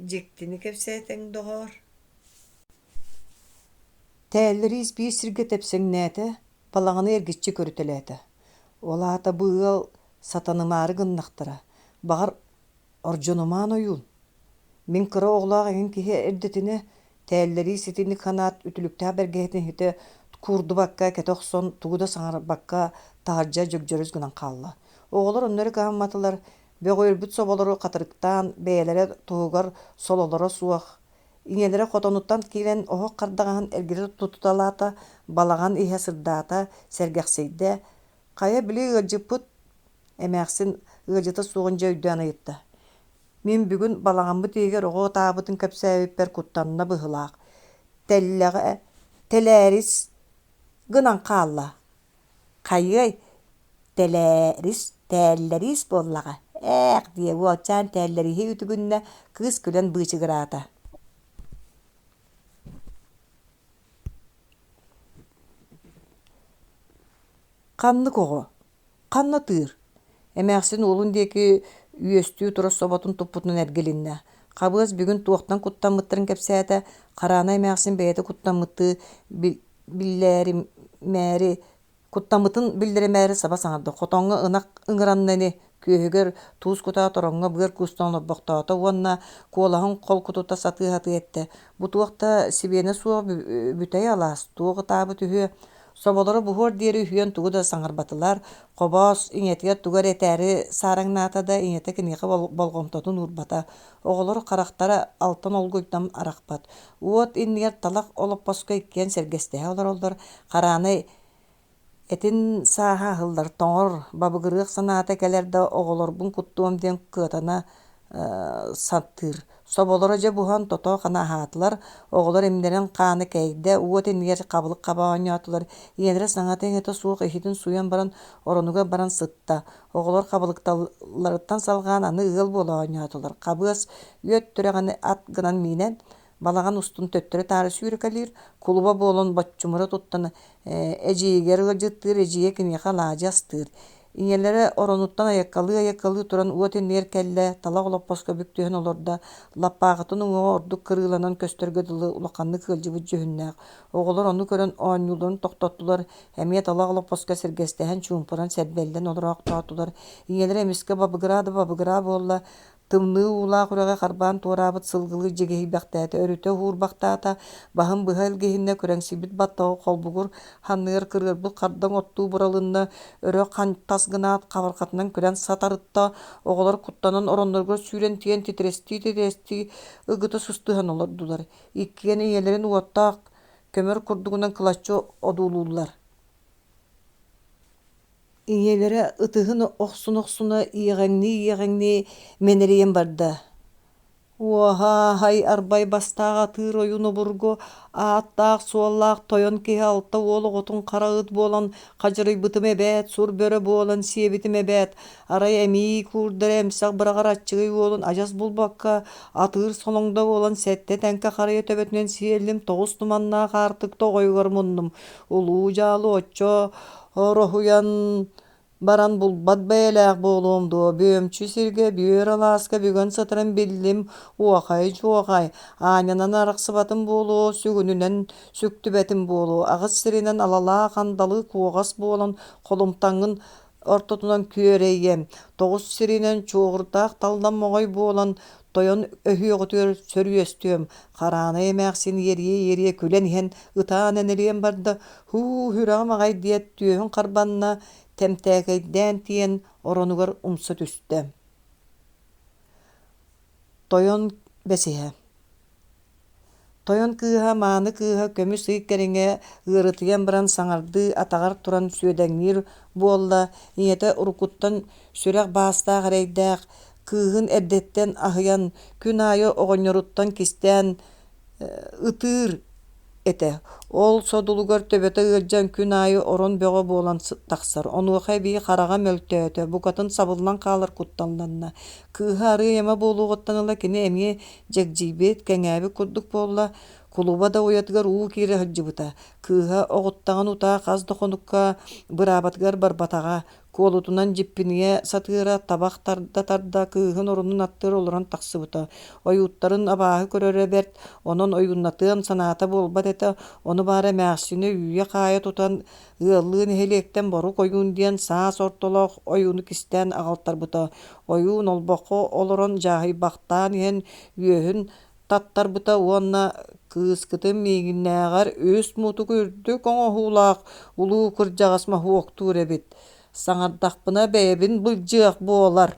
дьиктини кэпсээтиҥ, доҕоор. Тээллэриис биир сиргэ тэпсэҥнээтэ, балаҕаны эргиччи көрүтэлээтэ. Ол аата бу ыал сатанымаары гыннахтара, баҕар, Ордьонумаан ойуун, мин кыра оҕолоох эҥин киһи эрдэтинэ тээллэрии ситинник ханаат үтүлүктээх бэргэһэтин иһитэ куурдубакка кэтэ охсон тугу да саҥарбакка таһырдьа дьөгдьөрүс гынан хаалла. Оҕолор онно эрэ кыһамматылар, бөҕүөрбүт соболору хатырыктаан бэйэлэрэ туһугар сололоро суох Ийэлэрэ хотонуттан киирэн оһох хардаҕаһын эргитэ тутуталаата, балаҕан иһэ сырдаата, сэргэхсийдэ. Хайа били ыалдьыппыт Эмээхсин ыалдьыта суоҕун дьэ өйдөөн ыйытта: «Мин бүгүн балаҕаммыт иһигэр оҕо ытаабытын кэпсээбиппэр куттанна быһыылаах, тэллэҕэ тэлээрис гынан хаалла. Хайыай, тэлээрис, тээллэриис буоллаҕа, ээх» диэ уолчаан тээллэрииһи үтүгүннэ, кыыс күлэн быычыгыраата. «Ханнык оҕо? Ханна тыыр?» Эмээхсин уолун диэки үөстүү турар соботун туппутунан эргилиннэ. Хабыас бүгүн туохтан куттаммыттарын кэпсээтэ, Хараана эмээхсин бэйэтэ куттаммыттыы биллэримээри куттаммытын биллэримээри саба саҥарда. Хотоҥҥо ынах ыҥыранна ини, күөһүгэр туус кутаат ороҥҥо быар куустан олорбохтоото уонна куолаһын холкутута сатыы-сатыы эттэ: «Бу туох да сибиэнэ суох бүтэй алаас, туох ытаабыт үһүө Соболоро буһуор диэри үһүөн тугу да саҥарбатылар, Хобоос ийэтигэр тугу эрэ этээри саараҥнаата да, ийэтэ киниэхэ болҕомтотун уурбата. Оҕолор харахтара алтан олгуйтан арахпат. Уот иннигэр талах олоппоско иккиэн сэргэстэһэ олороллор. Хараанай этин сааһа аһыллар, тоҥор, бабыгырыах санаата кэлэр да оҕолорбун куттуом диэн кыатана саттыыр. Соболоро дьэ буһан тото-хана аһаатылар, оҕолор имнэрин хаана кэйдэ, уот иннигэр хабылык хаба оонньоотулар. Ийэлэрэ саҥата-иҥэтэ суох иһитин сууйан баран оронугар баран сытта. Оҕолор хабылыкталларыттан салҕаан аны ыал буола оонньоотулар. Хабыас үөт түрэҕин ат гынан миинэн, балаҕан устун төттөрү-таары сүүрэкэлиир, кулуба буолан боччумура туттан эдьиийигэр ыалдьыттыыр, эдьиийэ киниэхэ алаадьы астыыр. Ийэлэрэ оронуттан айаккалыы-айаккалыы туран уот иннигэр кэллэ, талах олоппоско бүк түһэн олордо, лаппаахытын уҥуоҕа ордук кырыыланан көстөргө дылы улаханнык ыалдьыбыт дьүһүннээх. Оҕолор ону көрөн оонньууларын тохтоттулар, эмиэ талах олоппоско сэргэстэһэн чуумпуран сэрбэллэн олороохтоотулар. Ийэлэрэ эмискэ бабыгыраа да бабыгыраа буолла. Тымныы уулаах үрэҕи харбаан туораабыт сылгылыы дьигиһийбэхтээтэ, өрүтэ уһуурбахтаата, баһын быһа илгиһиннэ, күрэҥсийбит баттаҕа холбугур санныгар кырыарбыт хардаҥ оттуу быралынна, өрө хантас гынаат, хабарҕатынан күлэн сатарытта, оҕолор куттанан оронноругар сүүрэн тиийэн титирэстии-титирэстии ыгыта сыстыһан олордулар, иккиэн ийэлэрин уоттаах көмөр курдугунан кылаччы одуулууллар. Ийэлэрэ ытыһын охсуна-охсуна иэҕэҥнии-иэҕэҥнии мэнэрийэн барда: «Уоһааһай арбай бастаах атыыр ойуун обургу, ааттаах-суоллаах тойон киһи алта уол оҕотун хара ыт буолан хадьырыйбытым эбээт, сур бөрө буолан сиэбитим эбээт, арай эмиий куурдара эмсэх быраҕар аччыгый уолун адьас булбакка, атыыр солоҥдо буолан сэттэ тэҥкэ харыйа төбөтүнэн сиэллим, тоҕус туманнаах аартык тоҕойугар муннум, улуу дьаалы оччо Ороһуйан баран булбат бэйэлээх буолуом дуо, бүөмчү сиргэ бүөр алааска бүгэн сытарын биллим, уохай-чуохай, аанньанан арахсыбатым буолуо, сүгүнүнэн сүктүбэтим буолуо, аҕыс сиринэн алалаах андалы куоҕас буолан холумтаҥҥын ортотунан күөрэйиэм, тоҕус сиринэн чуоҕурдаах таллан моҕой буолан тойон өһүөҕүтүгэр сөрүөстүөм, Хараанай эмээхсин иэрийэ-иэрийэ күлэн иһэн ытаан энэлийэн барда, «Һуу, сүрэҕим аҕай» диэт түөһүн харбанна, тэмтээкэйдээн тиийэн оронугар умса түстэ. Тойон бэсиһэ Тойон кыыһа мааны кыыһа көмүс ый кэриҥэ ыарытыйан баран саҥардыы атаҕар туран сүөдэҥниир буолла, ийэтэ уруккуттан сүрэх баастаах эрэйдээх, кыыһын эрдэттэн аһыйан, күн аайы оҕонньоруттан кистээн ытыыр этэ. Ол содулугар төбөтө ыалдьан күн аайы орон бөҕө буолан тахсар. Онуоха эбии хараҕа мөлтөөтө, букатын сабыллан хаалар кутталланна. Кыыһа арыый ама буолуоҕуттан ыла кини эмиэ дьэгдьийбит, кэҥээбит курдук буолла. Кулуба да уйатыгар уу киирэ сылдьыбыта. Кыыһа оҕуттаҕын утаа хас да хонукка быраабатыгар барбатаҕа. Куолутунан дьиппинийэ сатыыра, табах тарда-тарда кыыһын орунун аттыгар олорон тахсыбыта. Ойууттарын абааһы көрөрө бэрт, онон ойууннатыан санаата буолбат этэ, ону баара эмээхсини үүйэ-хаайа тутан ыаллыы нэһилиэктэн Борук ойуун диэн саас ортолоох ойууну кистээн аҕалтарбыта. Ойуун олбоххо олорон дьааһыйбахтаан иһэн үөһүн таттарбыта уонна кыыскытын миигиннээҕэр үс мутук үрдүк оҥоһуулаах улуу кырдьаҕас моһуоктуур эбит, саҥардахпына бэйэбин былдьыах буолар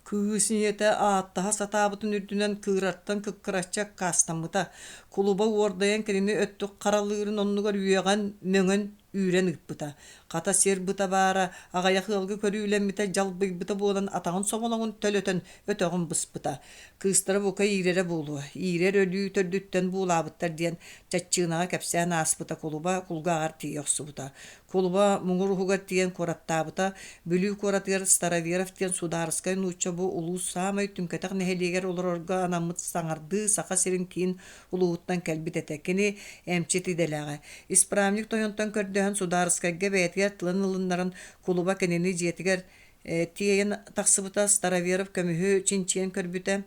Кыыс ийэтэ ааттаһа сатаабытын үрдүнэн кыырартан кыккыраччы аккаастаммыта, кулуба уордайан кинини өттүк харалыырын оннугар үөҕэн, мөҥөн үүрэн ыыппыта. Хата сир быта баара, аҕыйах ыалга көрүүлэммитэ, дьалбыйбыта буолан атаҕын соболоҥун төлөтөн өтөҕүн быспыта. Кыыстара бука иирэрэ буолуо, иирэр өлүү төрдүттэн буулаабыттар диэн чаччыынаҕа кэпсээн ааспыта кулуба кулгааҕар тиийэ охсубута. Кулуба муҥур уһугар тиийэн куораттаабыта, Бүлүү куоратыгар Староверов диэн судаарыскай нуучча бу улуус саамай түҥкэтэх нэһилиэгэр олорорго анаммыт саҥардыы Саха сирин киин улууһуттан кэлбит этэ. Кини эмчит идэлээҕэ. Исправник тойонтон көрдөһөн судаарыскайга бэйэтигэр тылын ылыннаран кулуба кинини дьиэтигэр тиэйэн тахсыбыта, Староверов көмүһү чинчийэн көрбүтэ.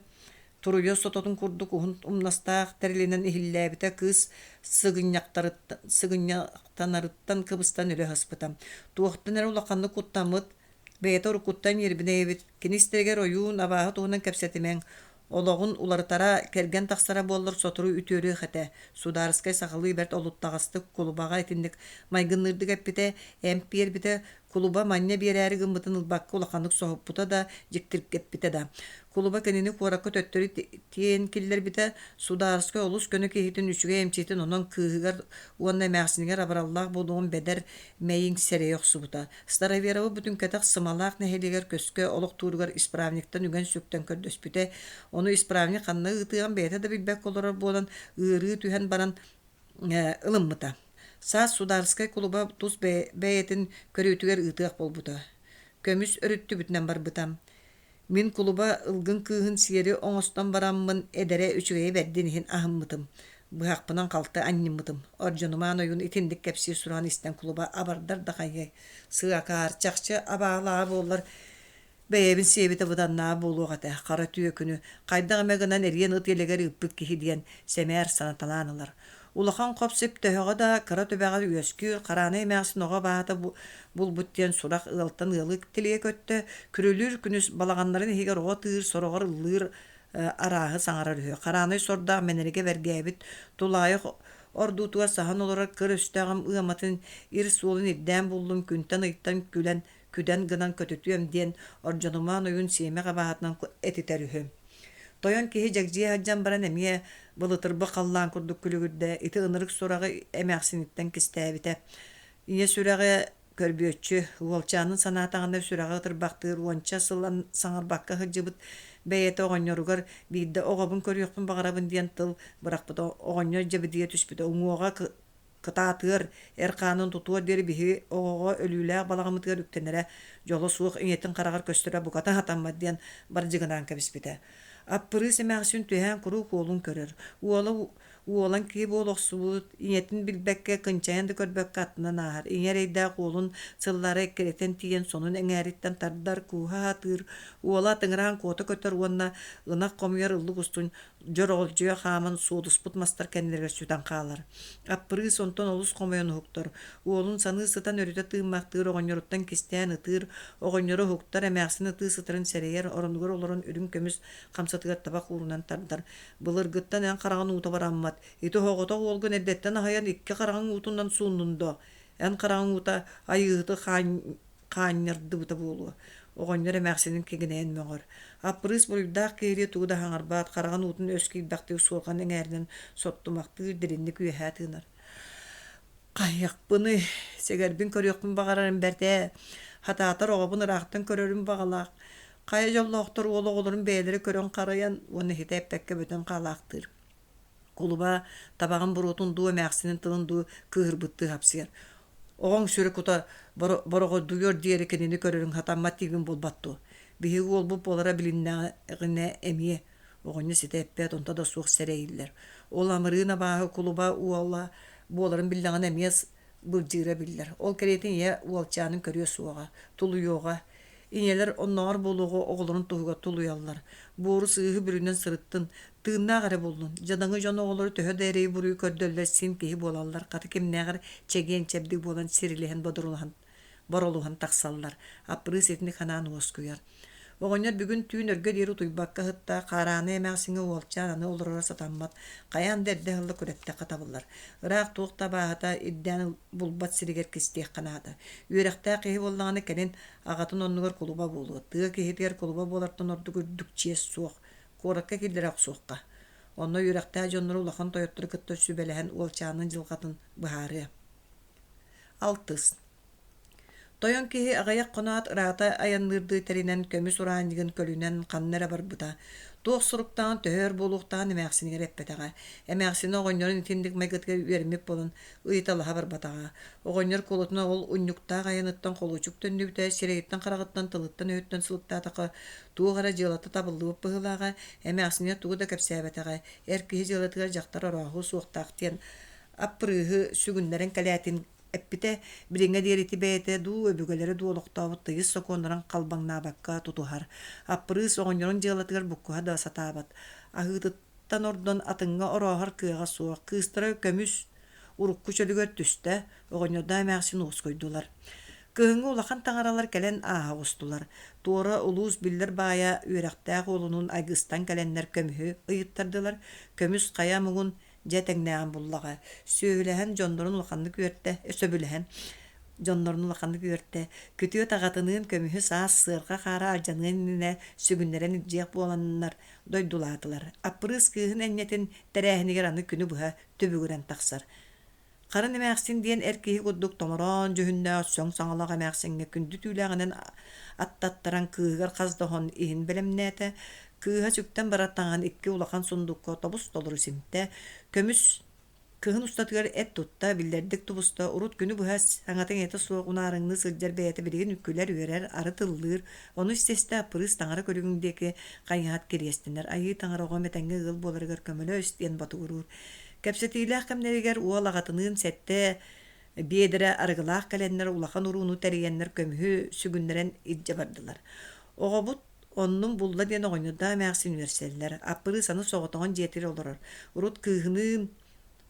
Туруйа сототун курдук уһун умнастаах тэрилинэн иһиллээбитэ кыыс сыгынньахтанарыттан кыбыстан өлө сыспыта. Туохтан эрэ улаханнык куттаммыт, бэйэтэ уруккуттан ньиэрбинэй эбит. Кини истэригэр ойуун, абааһы туһунан кэпсэтимэҥ, олоҕун уларытара, кэргэн тахсара буоллар сотору үтүөрүөх этэ. Судаарыскай сахалыы бэрт олуттаҕастык кулубаҕа итинник майгынныырдык эппитэ, эмп биэрбитэ, Кулуба манньа биэрээри гыммытын ылбакка улаханнык соһуппута да, дьиктиргэппитэ да. Кулуба кинини куоракка төттөрү тиэйэн киллэрбитэ, судаарыскай олус көнө киһитин үчүгэй эмчитин онон кыыһыгар уонна эмээхсинигэр абыраллаах буолуоҕун бэдэр мэйиҥ сэрэйэ охсубута. Староверовы бу түҥкэтэх Сымалаах нэһилиэгэр көскө олохтууругар исправниктан үгэн-сүктэн көрдөспүтэ. Ону исправник ханна ыытыаҕын бэйэтэ да билбэккэ олорор буолан, ыарыы түһэн баран ылыммыта. Саас судаарыскай кулуба тус бэйэтин көрүүтүгэр ыытыах буолбута. Көмүс өрүттүбүтүнэн барбыта. Мин кулуба ылгын кыыһын сиэри оҥостон бараммын эдэрэ үчүгэйэ бэрдин иһин аһыммытым. Быһахпынан халты анньыммытым. Ордьонумаан ойуун итинник кэпсиир сураҕын истэн кулуба абардар да хайыай, сыакаар, чахчы абаалааҕа буоллар Бэйэбин сиэбитэ быданнааҕа буолуох этэ, хара түөкүнү, хайдах эмэ гынан эриэн ыт илэгэр ыыппыт киһи диэн сэмээр санаталаан ылар. Улахан хоп-сип төһөҕө да кыра түбэҕэ үөскүүр, Хараанай эмээхсин оҕо абааһыта булбут диэн сурах ыалтан ыалы тилийэ көттө. Күрүлүүр күнүс балаҕаннарын иһигэр оҕо тыыр, сороҕор ыллыыр арааһы саҥарар үһү. Хараанай сордоох мэнэригэ бэргээбит, тулаайах ордуутугар саһан олорор кыр өстөөҕүм ыаматын ир суолун ирдээн буллум, күнтэн-ыйтан күлэн күдэн гынан көтүтүөм диэн Ордьонумаан ойуун сиэмэх абааһытынан этитэр үһү. Тойон киһи дьэгдьийэ сылдьан баран эмиэ былытырбыт халлаан курдук күлүгүрдэ, ити ынырык сураҕы эмээхсиниттэн кистээбитэ. Ийэ сүрэҕэ көрбүөччү, уолчаанын санаатаҕына сүрэҕэ ытырбахтыыр уонча сыл саҥарбакка сылдьыбыт бэйэтэ оҕонньоругар биирдэ оҕобун көрүөхпүн баҕарабын диэн тыл бырахпыта оҕонньор дьэбидийэ түспүтэ уҥуоҕа кытаатыар, эр хаанын тутуор диэри биһиги оҕоҕо өлүүлээх балаҕаммытыгар үктэнэрэ дьоло суох ийэтин хараҕар көстөрө букатын сатаммат диэн бардьыгынаан кэбиспитэ. Аппырыыс эмээхсин түһээн куруук уолун көрөр. Уола уолан киһи буола охсубут, ийэтин билбэккэ, кынчайан да көрбөккө аттынан ааһар. Ийэ эрэйдээх уолун сыллаары эккирэтэн тиийэн сонун эҥээриттэн тардар, кууһа сатыыр, уола атыҥыраан куота көтөр уонна ынах хомуйар ыллык устун дьороҕолдьуйа хааман суодуспут мастар кэннилэригэр сүтэн хаалар. Аппырыыс онтон олус хомойон уһуктар. Уолун саныы сытан өрүтэ тыыммахтыыр оҕонньоруттан кистээн ытыыр, оҕонньоро уһуктар, эмээхсин ытыы сытарын сэрэйэр, оронугар олорон үрүҥ көмүс хамсатыгар табах уурунан тардар. Былыргыттан эн хараҕын уута бараммат. Ити оһоҕотох уолгун эрдэттэн аһыйан икки хараҕыҥ уутунан сууннун доо. Эн хараҕыҥ уута айыыһыты хаанньардыбыта буолуо. Оҕонньор эмээхсинин кигинэйэн мөҕөр. Аппырыыс буруйдаах киһилии тугу да саҥарбат, хараҕын уутун өс киирбэхтик суорҕан эҥээринэн соттумахтыыр, дириҥник үөһээ тыынар. Хайыахпыный, сэгэрбин көрүөхпүн баҕарарым бэрт ээ. Хатаатар оҕобун ыраахтан көрөрүм баҕалаах. Хайа дьоллоохтор уол оҕолорун бэйэлэрэ көрөн-харайан уонна иһитэ эппэккэ бүтэн хаалаахтыыр. Кулуба табаҕын буруотун дуу, эмээхсинин тылын дуу кыыһырбыттыы хапсыйар. Оҕоҥ сүрэ кута бороҕодуйуор диэри кинини көрөрүҥ сатаммат диигин буолбат дуо? Биһиги уолбут буолара билиннэҕинэ эмиэ оҕонньор ситэ эппэт, онто да суох сэрэйиллэр. Ол амырыын абааһы кулуба уола буоларын биллэҕинэ эмиэ былдьыыра биллэр. Ол кэриэтин ийэ уолчаанын көрүө суоҕа, тулуйуоҕа. Ийэлэр оннооҕор буолуоҕу оҕолорун туһугар тулуйаллар. Буору сыыһы бүрүнэн сырыттын, тыыннаах эрэ буоллун. Дьадаҥы дьон оҕолоро төһө да эрэйи-буруйу көрдөллөр син киһи буолаллар, хата кимнээҕэр чэгиэн-чэбдик буолан сирилэһэн бодорулаһан боролуһан тахсаллар. Аппырыыс итинник санаан уоскуйар. Оҕонньор бүгүн түүн өргө диэри утуйбакка сытта, хаарааны эмээхсиҥҥэ уолчаан аны олороро сатаммат, хайаан да эрдэ ыһылла күрэттэххэ табыллар. Ыраах туох да абааһыта ирдээн булбат сиригэр кистиэххэ наада. Үөрэхтээх киһи буоллаҕына кэлин аҕатын оннугар кулуба буолуо. Тыа киһитигэр кулуба буолартан ордук үрдүк чиэс суох. Куоракка киллэрэ охсуохха. Онно үөрэхтээх дьоннору улахан тойоттору кытта сүбэлэһэн уолчаанын дьылҕатын быһаарыа. Алтыс. Тойон киһи аҕыйах хоноот ыраата айанныырдыы тэринэн көмүс ураанньыгын көлүнэн ханна эрэ барбыта. Туох суруктааҕын төһө өр буолуохтааҕын эмээхсинигэр эппэтэҕэ. Эмээхсинэ оҕонньорун итинник майгытыгар үөрэммит буолан ыйыталаһа барбатаҕа. Оҕонньор куолутуна ол унньуктаах айаныттан холуочук төннүбүтэ, сирэйиттэн-хараҕыттан, тылыттан-өһүттэн сылыктаатахха туох эрэ дьыалата табыллыбыт быһыылааҕа, эмээхсинэ тугу да кэпсээбэтэҕэ, эр киһи дьыалатыгар дьахтар орооһуо суохтаах диэн аппырыыһы сүгүннэрэн кэлээтин эппитэ, билиҥҥэ диэри ити бэйэтэ дуу, өбүгэлэрэ дуу олохтообут тыйыс сокуоннарын халбаҥнаабакка тутуһар. Аппырыыс оҕонньорун дьыалатыгар буккуһа да сатаабат. Аһыытыттан ордон атыҥҥа орооһор кыаҕа суох. Кыыстара көмүс урукку чөлүгэр түстэ, оҕонньордоох эмээхсин уоскуйдулар. Кыһыҥҥы улахан таҥаралар кэлэн ааһа оҕустулар. Туора улуус биллэр баайа үөрэхтээх уолунуун айгыстан кэлэннэр көмүһү ыйыттардылар. Көмүс хайа муҥун дьэ тэҥнээҕин буллаҕа. Сүөһүлэһэн дьоннорун улаханнык үөртэ, сөбүлэһэн дьоннорун улаханнык үөртэ. Күтүөт аҕатыныын көмүһү саас сыарҕа хаара алдьаныан иннинэ сүгүннэрэн илдьиэх буоланнар дойдулаатылар. Аппырыыс кыыһын энньэтин тэрээһинигэр аны күнү быһа түбүгүрэн тахсар. Харын эмээхсин диэн эр киһи курдук томороон дьүһүннээх сөҥ саҥалаах эмээхсиҥҥэ күндү түүлээҕинэн аттаттаран кыыһыгар хас да оһон иһин бэлэмнээтэ. Кыыһа сүктэн барар таҥаһын икки улахан сундукка тобус-толору симтэ. Көмүс кыһын устатыгар эт тутта, биллэрдик тубуста, урут күнү быһа саҥата-иҥэтэ суох унаарыҥныы сылдьар бэйэтэ билигин күлэр-үөрэр, арыт ыллыыр, ону истэ-истэ Аппырыыс таҥара көрүҥүн диэки хайыһаат кириэстэнэр, айыы таҥара оҕом этэҥҥэ ыал буоларыгар көмөлөс диэн ботугуруур. Кэпсэтиилээх кэмнэригэр уол аҕатыныын сэттэ биэдэрэ арыгылаах кэлэннэр улахан урууну тэрийэннэр көмүһү сүгүннэрэн илдьэ бардылар. Оҕобут оннун булла диэн оҕонньордоох эмээхсин үөрсэллэр. Аппырыыс аны соҕотоҕун дьиэтигэр олорор. Урут кыыһыныын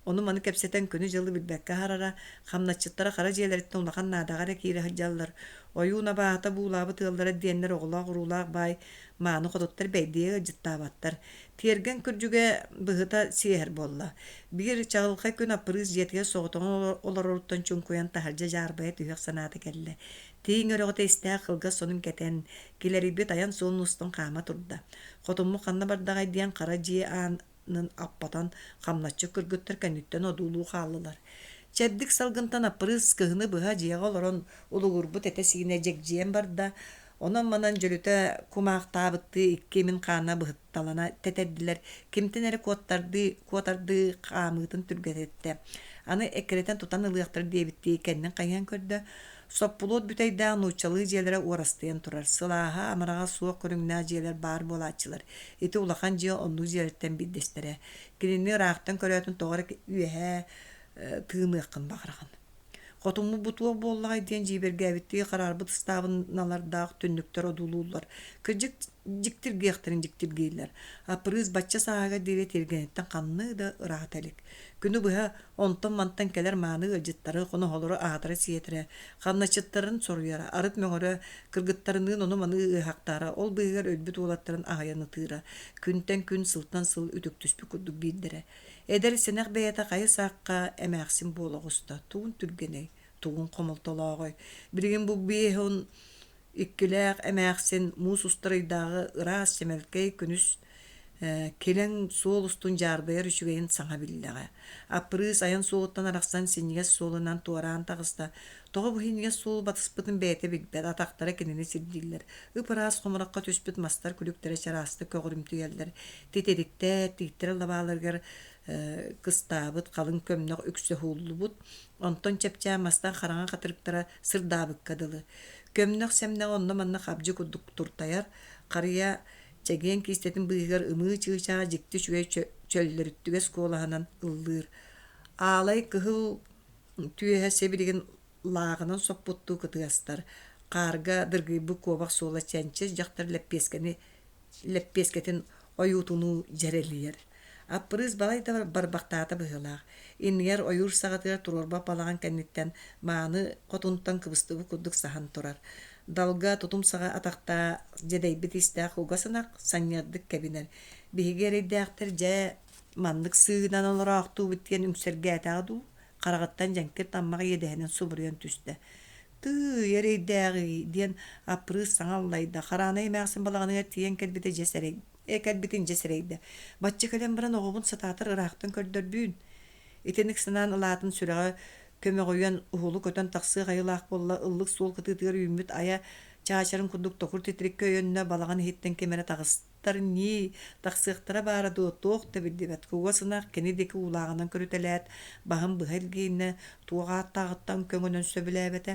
Ону-маны кэпсэтэн күнү-дьылы билбэккэ аһарара, хамначчыттара хара дьиэлэриттэн улахан наадаҕа эрэ киирэ сылдьаллар. Ойуун абааһыта буулаабыт ыаллара диэннэр оҕолоох-уруулаах баай мааны хотуттар бэйдиэ ыалдьыттаабаттар. Тиэргэн күрдьүгэ быһыта сиэһэр буолла. Биир чаҕылхай күн Аппырыыс дьиэтигэр соҕотоҕун олороруттан чуҥкуйан таһырдьа дьаарбайа түһүөх санаата кэллэ. Тииҥ өрөҕөтө истээх кылгас сонун кэтэн, килэрийбит айан суолун устун хаама турда. Хотуммут ханна бардаҕай диэн хара дьиэ аан аппатан хамначчыт кыргыттар кэнниттэн одуулуу хааллылар. Чэбдик салгынтан Аппырыыс кыһыны быһа дьиэҕэ олорон улугурбут этэ-сиинэ дьэгдьийэн барда, онон-манан дьөлүтэ кумаахтаабыттыы икки имин хаана быһытталана тэтэрдилэр, кимтэн эрэ куоттардыы, куотардыы хаамыытын түргэтэттэ. Аны эккирэтэн тутан ылыахтар диэбиттии кэннин хайыһан көрдө, Соппулуот бүтэйдээх нууччалыы дьиэлэрэ уорастыйан турар, сылааһа, амараҕа суох көрүҥнээх дьиэлэр баар буолааччылар. Ити улахан дьиэ оннук дьиэлэртэн биирдэстэрэ. Кинини ыраахтан көрөөтүн тоҕо эрэ үөһээ тыыныаххын баҕараҕын. Хотуммут бу туох буоллаҕай диэн дьиибэргээбиттии хараарбыт ыстаабыналардаах түннүктэр одуулууллар. Кырдьык дьиктиргиэхтэрин дьиктиргииллэр. Аппырыыс бачча сааһыгар диэри тиэргэниттэн ханна да ыраата илик. Күнү быһа Онтон-мантан кэлэр мааны ыалдьыттары, хоноһолору аһатара-сиэтэрэ, хамначчыттарын соруйара, арыт мөҥөрө, кыргыттарыныын ону-маны ыаһахтаара, ол быыһыгар өлбүт уолаттарын аһыйан ытыыра, күнтэн күн, сылтан сыл үтүктүспүт курдук биирдэрэ. Эдэр сэнэх бэйэтэ хайа саахха эмээхсин буола оҕуста, тугун түргэнэй, тугун хомолтолооҕой. Билигин бу 52 Иккилээх эмээхсин муус устар ыйдааҕы ыраас чэмэлкэй күнүс килэҥ суол устун дьаарбайар үчүгэйин саҥа биллэҕэ. Аппырыыс айан суолуттан арахсан синньигэс суолунан туораан таҕыста. Тоҕо бу синньигэс суолу батыспытын бэйэтэ билбэт, атахтара кинини сирдииллэр. Ып-ыраас хомурахха түспүт мастар күлүктэрэ чараастык көҕүрүмтүйэллэр. Титириктэр, тииттэр лабааларыгар кыстаабыт халыҥ көмнөх үксэ уһуллубут, онтон чэпчээн мастан хараҥа хатырыктара сырдаабыкка дылы. Көмнөх-сэмнэх онно-манна хабдьы курдук туртайар, харыйа чэгиэн киистэтин быыһыгар ымыы чыычаах дьикти үчүгэй чөллөрүттүгэс куолаһынан ыллыыр. Аалай кыһыл түөһэ сибилигин лааҕынан соппуттуу кытыастар, хаарга дыргыйбыт куобах суола чэнчис дьахтар лэппиэскэни лэппиэскэтин ойуутунуу дьэрэлийэр. Аппырыыс балай да барбахтаата быһыылаах. Иннигэр ойуур саҕатыгар туруорбат балаҕан кэнниттэн мааны хотунтан кыбыстыбыт курдук саһан турар. Далга тутум саҕа атахтаах дьэдэйбит истээх кугас ынах санньыардык кэбинэр. Биһиги эрэйдээхтэр дьэ маннык сыыһынан олороохтуубут диэн үҥсэргээтэҕэ дуу, хараҕыттан дьэҥкир таммах иэдэһинэн субуруйан түстэ. Тыый, эрэйдээҕий диэн Аппырыыс саҥа аллайда. Хараанай эмээхсин балаҕаныгар тиийэн кэлбитэ дьэ сэрэй кэлбитин дьэ сэрэйдэ. Бачча кэлэн баран оҕобун сатаатар ыраахтан көрдөрбүүн. Итинник санаан ылаатын сүрэҕэ көмөҕүйэн уһулу көтөн тахсыах айылаах буолла ыллык суол кытыытыгар үүммүт айа чаачарын курдук токур титириккэ өйөннө балаҕан иһиттэн ким эрэ таҕыстар ньии тахсыахтара баара дуо туох да биллибэт кугас ынах кини диэки уулааҕынан көрүтэлээт баһын быһа илгийиннэ туох ааттааҕыттан көҥөнөн сөбүлээбэтэ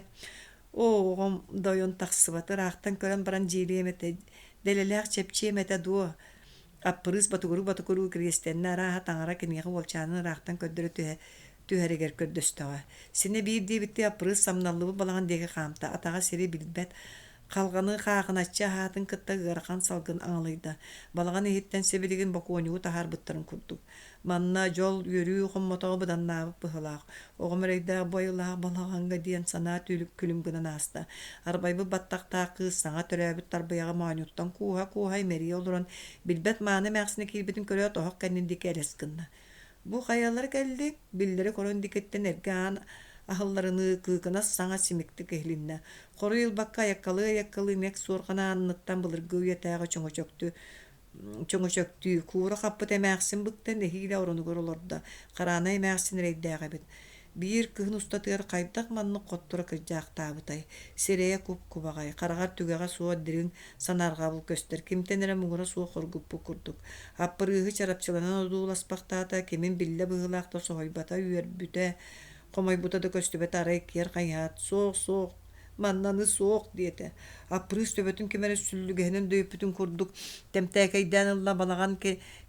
Оо, оҕом да ойон тахсыбат, ыраахтан көрөн баран дьиэлиэм этэ, дэлэлээх чэпчиэм этэ дуо? Аппырыыс ботугуруу-ботугуруу кириэстэннэ, арааһа таҥара киниэхэ уолчаанын ыраахтан көрдөрө түһэ түһэригэр көрдөстөҕө. Синэ биир диэбиттии Аппырыыс самналлыбыт балаҕан диэки хаамта, атаҕа сири билбэт, халҕаны хаахыначчы аһаатын кытта ыарахан салгын аҥылыйда. Балаҕан иһиттэн сибилигин бокуонньугу таһаарбыттарын курдук. Манна дьол, үөрүү хоммотоҕо быданнаабыт быһыылаах. Оҕом эрэйдээх бу айылаах балаҕаҥҥа диэн санаа күлүм гынан ааста. Арбайбыт баттахтаах кыыс саҥа төрөөбүт тарбыйаҕы моонньуттан кууһа-кууһа имэрийэ олорон, билбэт мааны эмээхсинэ киирбитин көрөөт, оһох кэннин диэки элэс гынна. Бу хайалара кэллиҥ? Биллэри корон диэкиттэн эргэ аан аһылларыныы кыыкынас саҥа симиктик иһилиннэ. Хоруй ылбакка айаккалыы-айаккалыы нэк суорҕан ааныттан былыргы үйэтээҕи чөҥөчөктү чөҥөчөктүү, куура хаппыт эмээхсин быктан нэһиилэ оронугар олордо, Хараанай эмээхсин эрэйдээх эбит. Биир кыһын устатыгар хайдах маннык хотторо кырдьаахтаабытай, сирэйэ куп-кубаҕай, хараҕар түгэҕэ суох дириҥ санаарҕабыл көстөр, кимтэн эрэ муҥура суох хоргуппут курдук. Аппырыыһы чарапчыланан одууласпахтаата, кимин биллэ быһыылаах да соһуйбата, үөрбүтэ, хомойбута да көстүбэтэ арай киэр хайыһаат, «Суох, суох, маннаны суох диэтэ. Аппырыыс төбөтүн ким эрэ сүллүгэһинэн дөйүппүтүн курдук тэмтээкэйдээн ылла балаҕан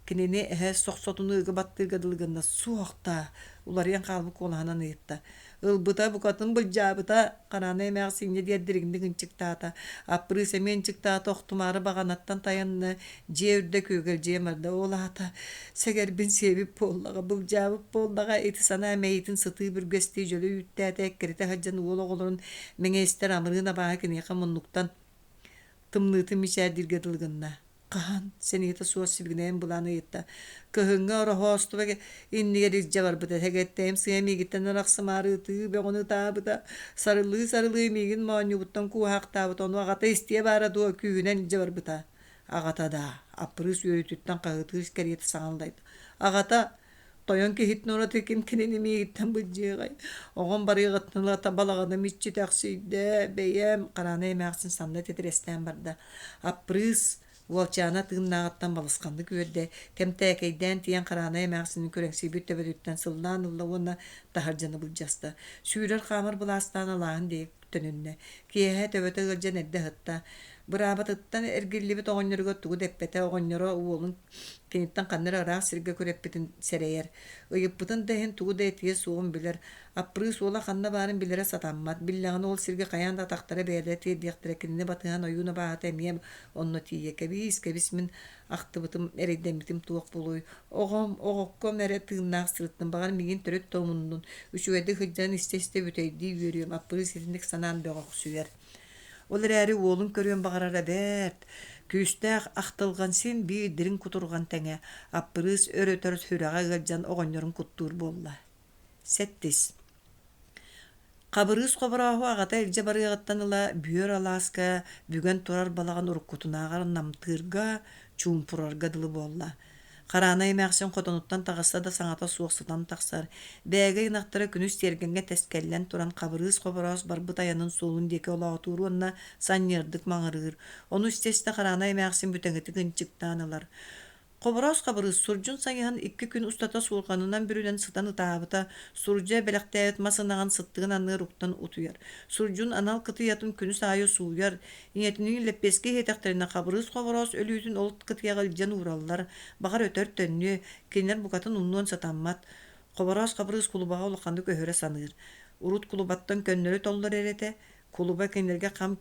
кинини эһэ сохсотунуу ыга баттыырга дылы гынна. Суох даа, уларыйан хаалбыт куолаһынан ыйытта. Ылбыта, букатын былдьаабыта, Хараана эмээхсин инньэ диэн дириҥник ынчыктаата. Аппырыыс эмиэ ынчыктаата, охтумаары баҕанаттан тайанна, дьиэ үрдэ күөгэлдьийэ барда. Ол аата сэгэрбин сиэбит буоллаҕа, былдьаабыт буоллаҕа, ити санаа мэйиитин сытыы бүргэстии дьөлө үүттээтэ, эккирэтэ сылдьан уол оҕолорун мэҥиэстэр амырыын абааһы киниэхэ муннуктан тымныытын мичээрдииргэ дылы гынна. Хаһан? сэниэтэ суох сибигинэйэн былаан ыйытта. Кыһыҥҥы Ороһоостуба иннигэр илдьэ барбыта. Сэгэттэйим сыа миигиттэн арахсымаары ытыы бөҕөнү ытаабыта. Сарылыы-сарылыы миигин моонньубуттан кууһаахтаабыта. Ону аҕата истиэ баара дуо, күүһүнэн илдьэ барбыта. Аҕата даа, Аппырыыс үөрүүтүттэн хаһыытыыр кэриэтэ саҥаллайда. Аҕата Тойон киһитин ураты ким кинини миигиттэн былдьыаҕай? Оҕом барыаҕыттан ылата балаҕаным иччитэхсийдэ, бэйэм Хараанай эмээхсин санна титирэстээн барда. Аппырыыс уолчаана тыыннааҕыттан балысханнык үөрдэ, тэмтээкэйдээн тиийэн Хараанай эмээхсинин күрэҥсийбит төбөтүттэн сыллаан ылла уонна таһырдьаны былдьаста. Сүүрэр-хаамар былаастаан алааһын диэки төнүннэ. Киэһэ төбөтө ыалдьан эрдэ ыһытта. Быраабатыттан эргиллибит оҕонньоругар тугу да эппэтэ, оҕонньоро уолун киниттэн ханна эрэ ыраах сиргэ күрэппитин сэрэйэр. Ыйыппытын да иһин тугу да этиэ суоҕун билэр. Аппырыыс уола ханна баарын билэрэ сатаммат. Биллэҕинэ ол сиргэ хайаан да атахтара бэйэлэрэ тиэрдиэхтэрэ, кинини батыһан ойуун абааһыта эмиэ онно тиийэ. Кэбиис, кэбис мин ахтыбытым, эрэйдэммитим туох буолуой? Оҕом, оҕокком эрэ тыыннаах сырыттын, баҕар миигин төрүт да умуннун, үчүгэйдик сылдьан истэ-истэ бүтэйдии үөрүөм, Аппырыыс итинник санаан бөҕөхсүйэр. Ол эрээри уолун көрүөн баҕарара бэрт, күүстээх ахтылҕан син биир дириҥ кутурҕан тэҥэ, Аппырыыс өр-өтөр сүрэҕэ ыалдьан оҕонньорун куттуур буолла. Сэттис Хабырыыс Хоборооһу аҕата илдьэ барыаҕыттан ыла Бүөр алааска бүгэн турар балаҕан уруккутунааҕар намтыырга, чуумпурарга дылы буолла. Хараанай эмээхсин хотонуттан таҕыста да саҥата суох сытан тахсар. Бээгэй ынахтара күнүс тиэргэҥҥэ тэскэллэн туран Хабырыыс Хобороос барбыт айанын суолун диэки олоотуур уонна санньыардык маҥырыыр. Ону истэ-истэ Хараанай эмээхсин бүтэҥитик ынчыктаан ылар. Хобороос Хабырыыс сурдьун сайыһан икки күн устата суорҕанынан бүрүнэн сытан ытаабыта, сурдьа бэлэхтээбит мас ынаҕын сыттыгын анныгар уктан утуйар. Сурдьун анал кытыйатын күнүс аайы сууйар, ийэтиниин лэппиэскэ иһиэтэхтэринэ Хабырыыс Хобороос өлүүтүн ол кытыйаҕа илдьэн уураллар, баҕар өтөр төннүө, кинилэр букатын умнуон сатаммат. Хобороос Хабырыыс кулубаҕа улаханнык өһөрө саныыр. Урут кулубаттан көннөрү толлор эрэ этэ, кулуба кинилэргэ хам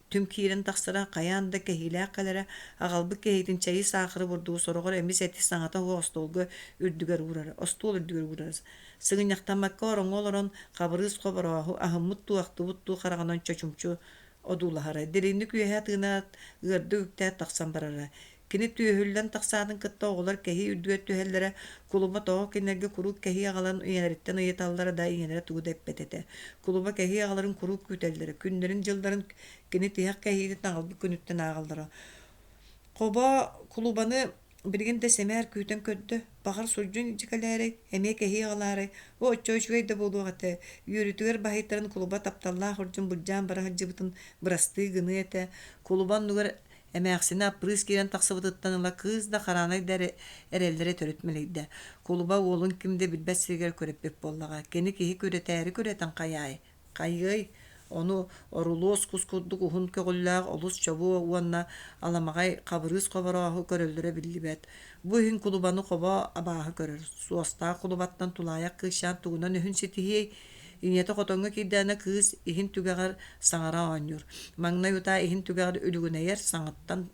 Түм киирэн тахсара, хайаан да кэһиилээх кэлэрэ, аҕалбыт кэһиитин чэйи, саахары, бурдугу, сороҕор эмис эти саҥата суох остуолга үрдүгэр уурара, остуол үрдүгэр уурара. Сыгынньахтаммакка ороҥҥо олорон, Хабырыыс Хоборооһу аһыммыт дуу, ахтыбыт дуу хараҕынан чочумчу одуулаһара. Дириҥник үөһэ тыынаат, ыардык үктээт тахсан барара. Кини түөһүллэн тахсаатын кытта оҕолор кэһии үрдүгэр түһэллэрэ, кулуба тоҕо кинилэргэ куруук кэһии аҕалан ийэлэриттэн ыйыталлара да ийэлэрэ тугу да эппэт этэ. Кулуба кэһии аҕаларын куруук күүтэллэрэ, күннэрин-дьылларын кини тиһэх кэһиитин аҕалбыт күнүттэн ааҕаллара. Хобо кулубаны билигин да сэмээр күүтэн көрдө, баҕар сурдьун илдьэ кэлээрэй, эмиэ кэһии аҕалаарай, оо оччо үчүгэй да буолуох этэ, үөрүүтүгэр баһыйтаран кулуба тапталлаах урдьун былдьаан бара сылдьыбытын бырастыы гыныа этэ, кулуба оннугар Эмээхсинэ Аппырыыс киирэн тахсыбытыттан ыла кыыс да Хараанай да эрэллэрэ төрүт мэлийдэ. Кулуба уолун ким да билбэт сиригэр күрэппит буоллаҕа. Кини киһи күрэтээри күрэтэн хайаай? Хайыай? Ону орулуос кус курдук уһун көҕүллээх олус чобуо уонна аламаҕай Хабырыыс Хоборооһу көрөллөрө биллибэт. Бу иһин кулубаны хобо абааһы көрөр. Суостаах кулубаттан тулаайах кыысчаан тугунан өһүн ситиһиэй? Ийэтэ хотоҥҥо киирдэҕинэ кыыс иһин түгэҕэр саҥара оонньуур. Маҥнай утаа иһин түгэҕэр үлүгүнэйэр саҥаттан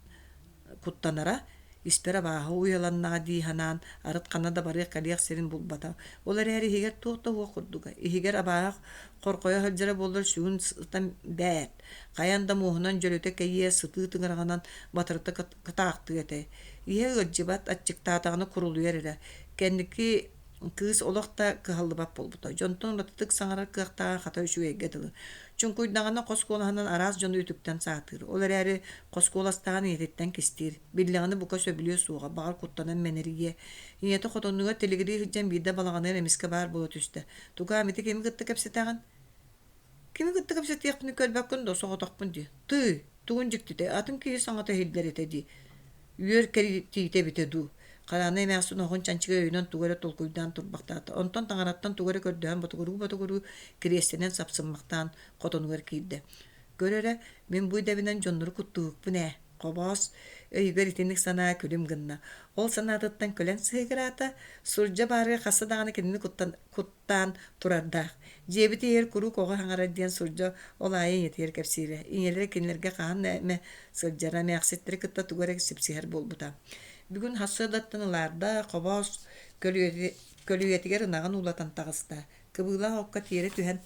куттанара, испэр абааһы уйаланнаҕа дии санаан, арыт ханна да барыах-кэлиэх сирин булбата. Ол эрээри иһигэр туох да уох курдуга. Иһигэр абааһы хорхойо сылдьара буоллар сүгүн сытан бээт, хайаан да муоһунан дьөлүтэ кэйиэ сытыы тыҥыраҕынан батарыта кытаахтыа этэ. Иһэ ыалдьыбат, аччыктаатаҕына курулуйар эрэ. Кэнники Кыыс олох да кыһаллыбат буолбута, дьонтон уратытык саҥарар кыахтааҕа хата үчүгэйгэ дылы. Чуҥкуйдаҕына хос куолаһынан араас дьону үтүктэн саатыыр, ол эрээри хос куоластааҕын ийэтиттэн кистиир, биллэҕинэ бука сөбүлүө суоҕа, баҕар куттанан мэнэрийиэ. Ийэтэ хотонугар тилигирии сылдьан биирдэ балаҕаныгар эмискэ баар буола түстэ: «Тукаам, ити кими кытта кэпсэтэҕин?» Кими кытта кэпсэтиэхпин көрбөккүн дуо, соҕотохпун дии. Тыый, тугун дьиктитэй, атын киһи саҥата иһиллэр этэ дии. Үөр кэритиитэ эбитэ дуу. Хараана эмээхсин оһоҕун чанчыга өйүнэн тугу эрэ толкуйдаан турбахтаата. Онтон таҥараттан тугу эрэ көрдөһөн ботугуруу-ботугуруу кириэстэнэн сапсыммахтаан хотонугар киирдэ. Көр эрэ, мин бу идэбинэн дьоннору куттуһукпун ээ. Хобоос өйүгэр итинник санаа күлүм гынна. Ол санаатыттан күлэн сыһыгыраата, сурдьа баарыгар хаста даҕаны кинини куттаан турардаах. Дьиэбит иһигэр куруук оҕо саҥарар диэн сурдьа ол аайы ийэтигэр кэпсиирэ. Ийэлэрэ кинилэргэ хаһан эмэ сылдьара, эмээхситтэри кытта тугу эрэ сипсиһэр буолбута. Бүгүн сарсыардаттан ылаарда, Хобоос көлүйэтигэр ынаҕын уулатан таҕыста. Кыбыылаах окко тиэрэ түһэн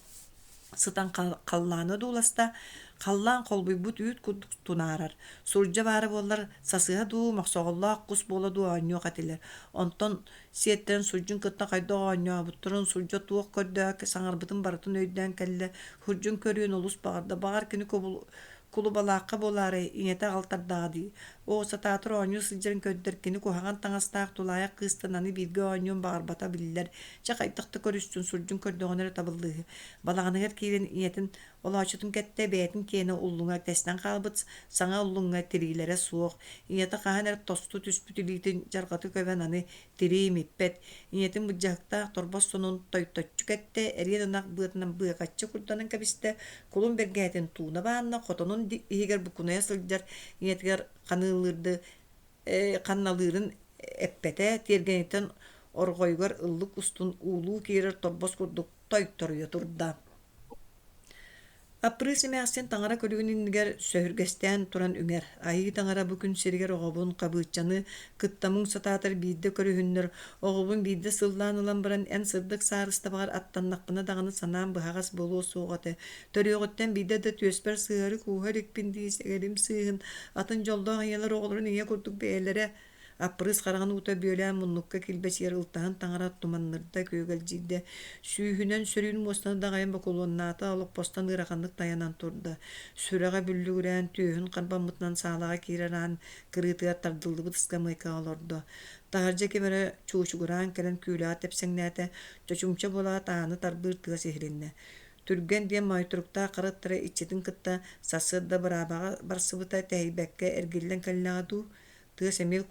сытан халлааны одууласта, халлаан холбуйбут үүт курдук тунаарар. Сурдьа баара буоллар, сасыһа дуу, мохсоҕоллоох кус буола дуу оонньуох этилэр. Онтон сиэттэрин сурдьун кытта хайдах оонньообуттарын, сурдьа туох көрдөөх саҥарбытын барытын өйдөөн кэллэ. Сурдьун көрүөн олус баҕарда. Баҕар кини кулубалаахха буолаарай, ийэтэ аҕалтардаҕа дии. Оо, сатаатар оонньуу сылдьарын көрдөр, кини куһаҕан таҥастаах тулаайах кыыстан аны бииргэ оонньуон баҕарбата биллэр. Чэ, хайдах да көрүстүн, сурдьун көрдөҕүнэ эрэ табыллыыһы. Балаҕаныгар киирэн ийэтин олооччутун кэттэ, бэйэтин киэнэ уллуҥа тэстэн хаалбыт, саҥа уллуҥҥа тириилэрэ суох. Ийэтэ хаһан эрэ тосту түспүт илиитин дьарҕата көбөн аны тирии имиппэт. Ийэтин былдьаһыктаах торбос сонун тойточчу кэттэ, эриэн ынах быатынан быакаччы курданан кэбистэ, кулун бэргэһэтин тууна баанна, хотонун иһигэр букунайа сылдьар ийэтигэр ханыылыырды ханналыырын эппэтэ, тиэргэниттэн орҕойугар ыллык устун уулуу киирэр торбос курдук тойторуйа турда. Аппырыыс эмээхсин таҥара күлүгүн иннигэр сөһүргэстээн туран үҥэр: «Айыы таҥара бу күн сиригэр оҕобун, Хабыыччаны, кытта муҥ сатаатар биирдэ көрүһүннэр, оҕобун биирдэ сыллаан ылан баран эн сырдык саарыстабаҕар аттаннахпына даҕаны санаам быһаҕас буолуо суоҕа этэ. Төрүөҕүттэн биирдэ да түөспэр сыһыары кууһа иликпин дии сэгэрим сыыһын, атын дьоллоох ийэлэр оҕолорун ийэ курдук бэйэлэрэ Аппырыыс хараҕын уута бүөлээн муннукка килбэчийэр ылтаһын таҥара туманнырда, күөгэлдьийдэ, сүүһүнэн сөрүүн муостаны даҕайан бокулуоннаата, олоппостон ыараханнык тайанан турда. Сүрэҕэ бүллүгүрээн, түөһүн харбаммытынан саалаҕа киирэр аан кырыытыгар тардыллыбыт ыскамыайкаҕа олордо. Таһырдьа ким эрэ чуучугураан кэлэн күүлэҕэ тэпсэҥнээтэ, чочумча буолаат ааны тарбыыр тыас иһилиннэ. Түргэн диэн моойторуктаах хара ыттара иччитин кытта сарсыарда быраабаҕа барсыбыта тэһийбэккэ эргиллэн кэллэҕэ дуу, Тыас эмиэ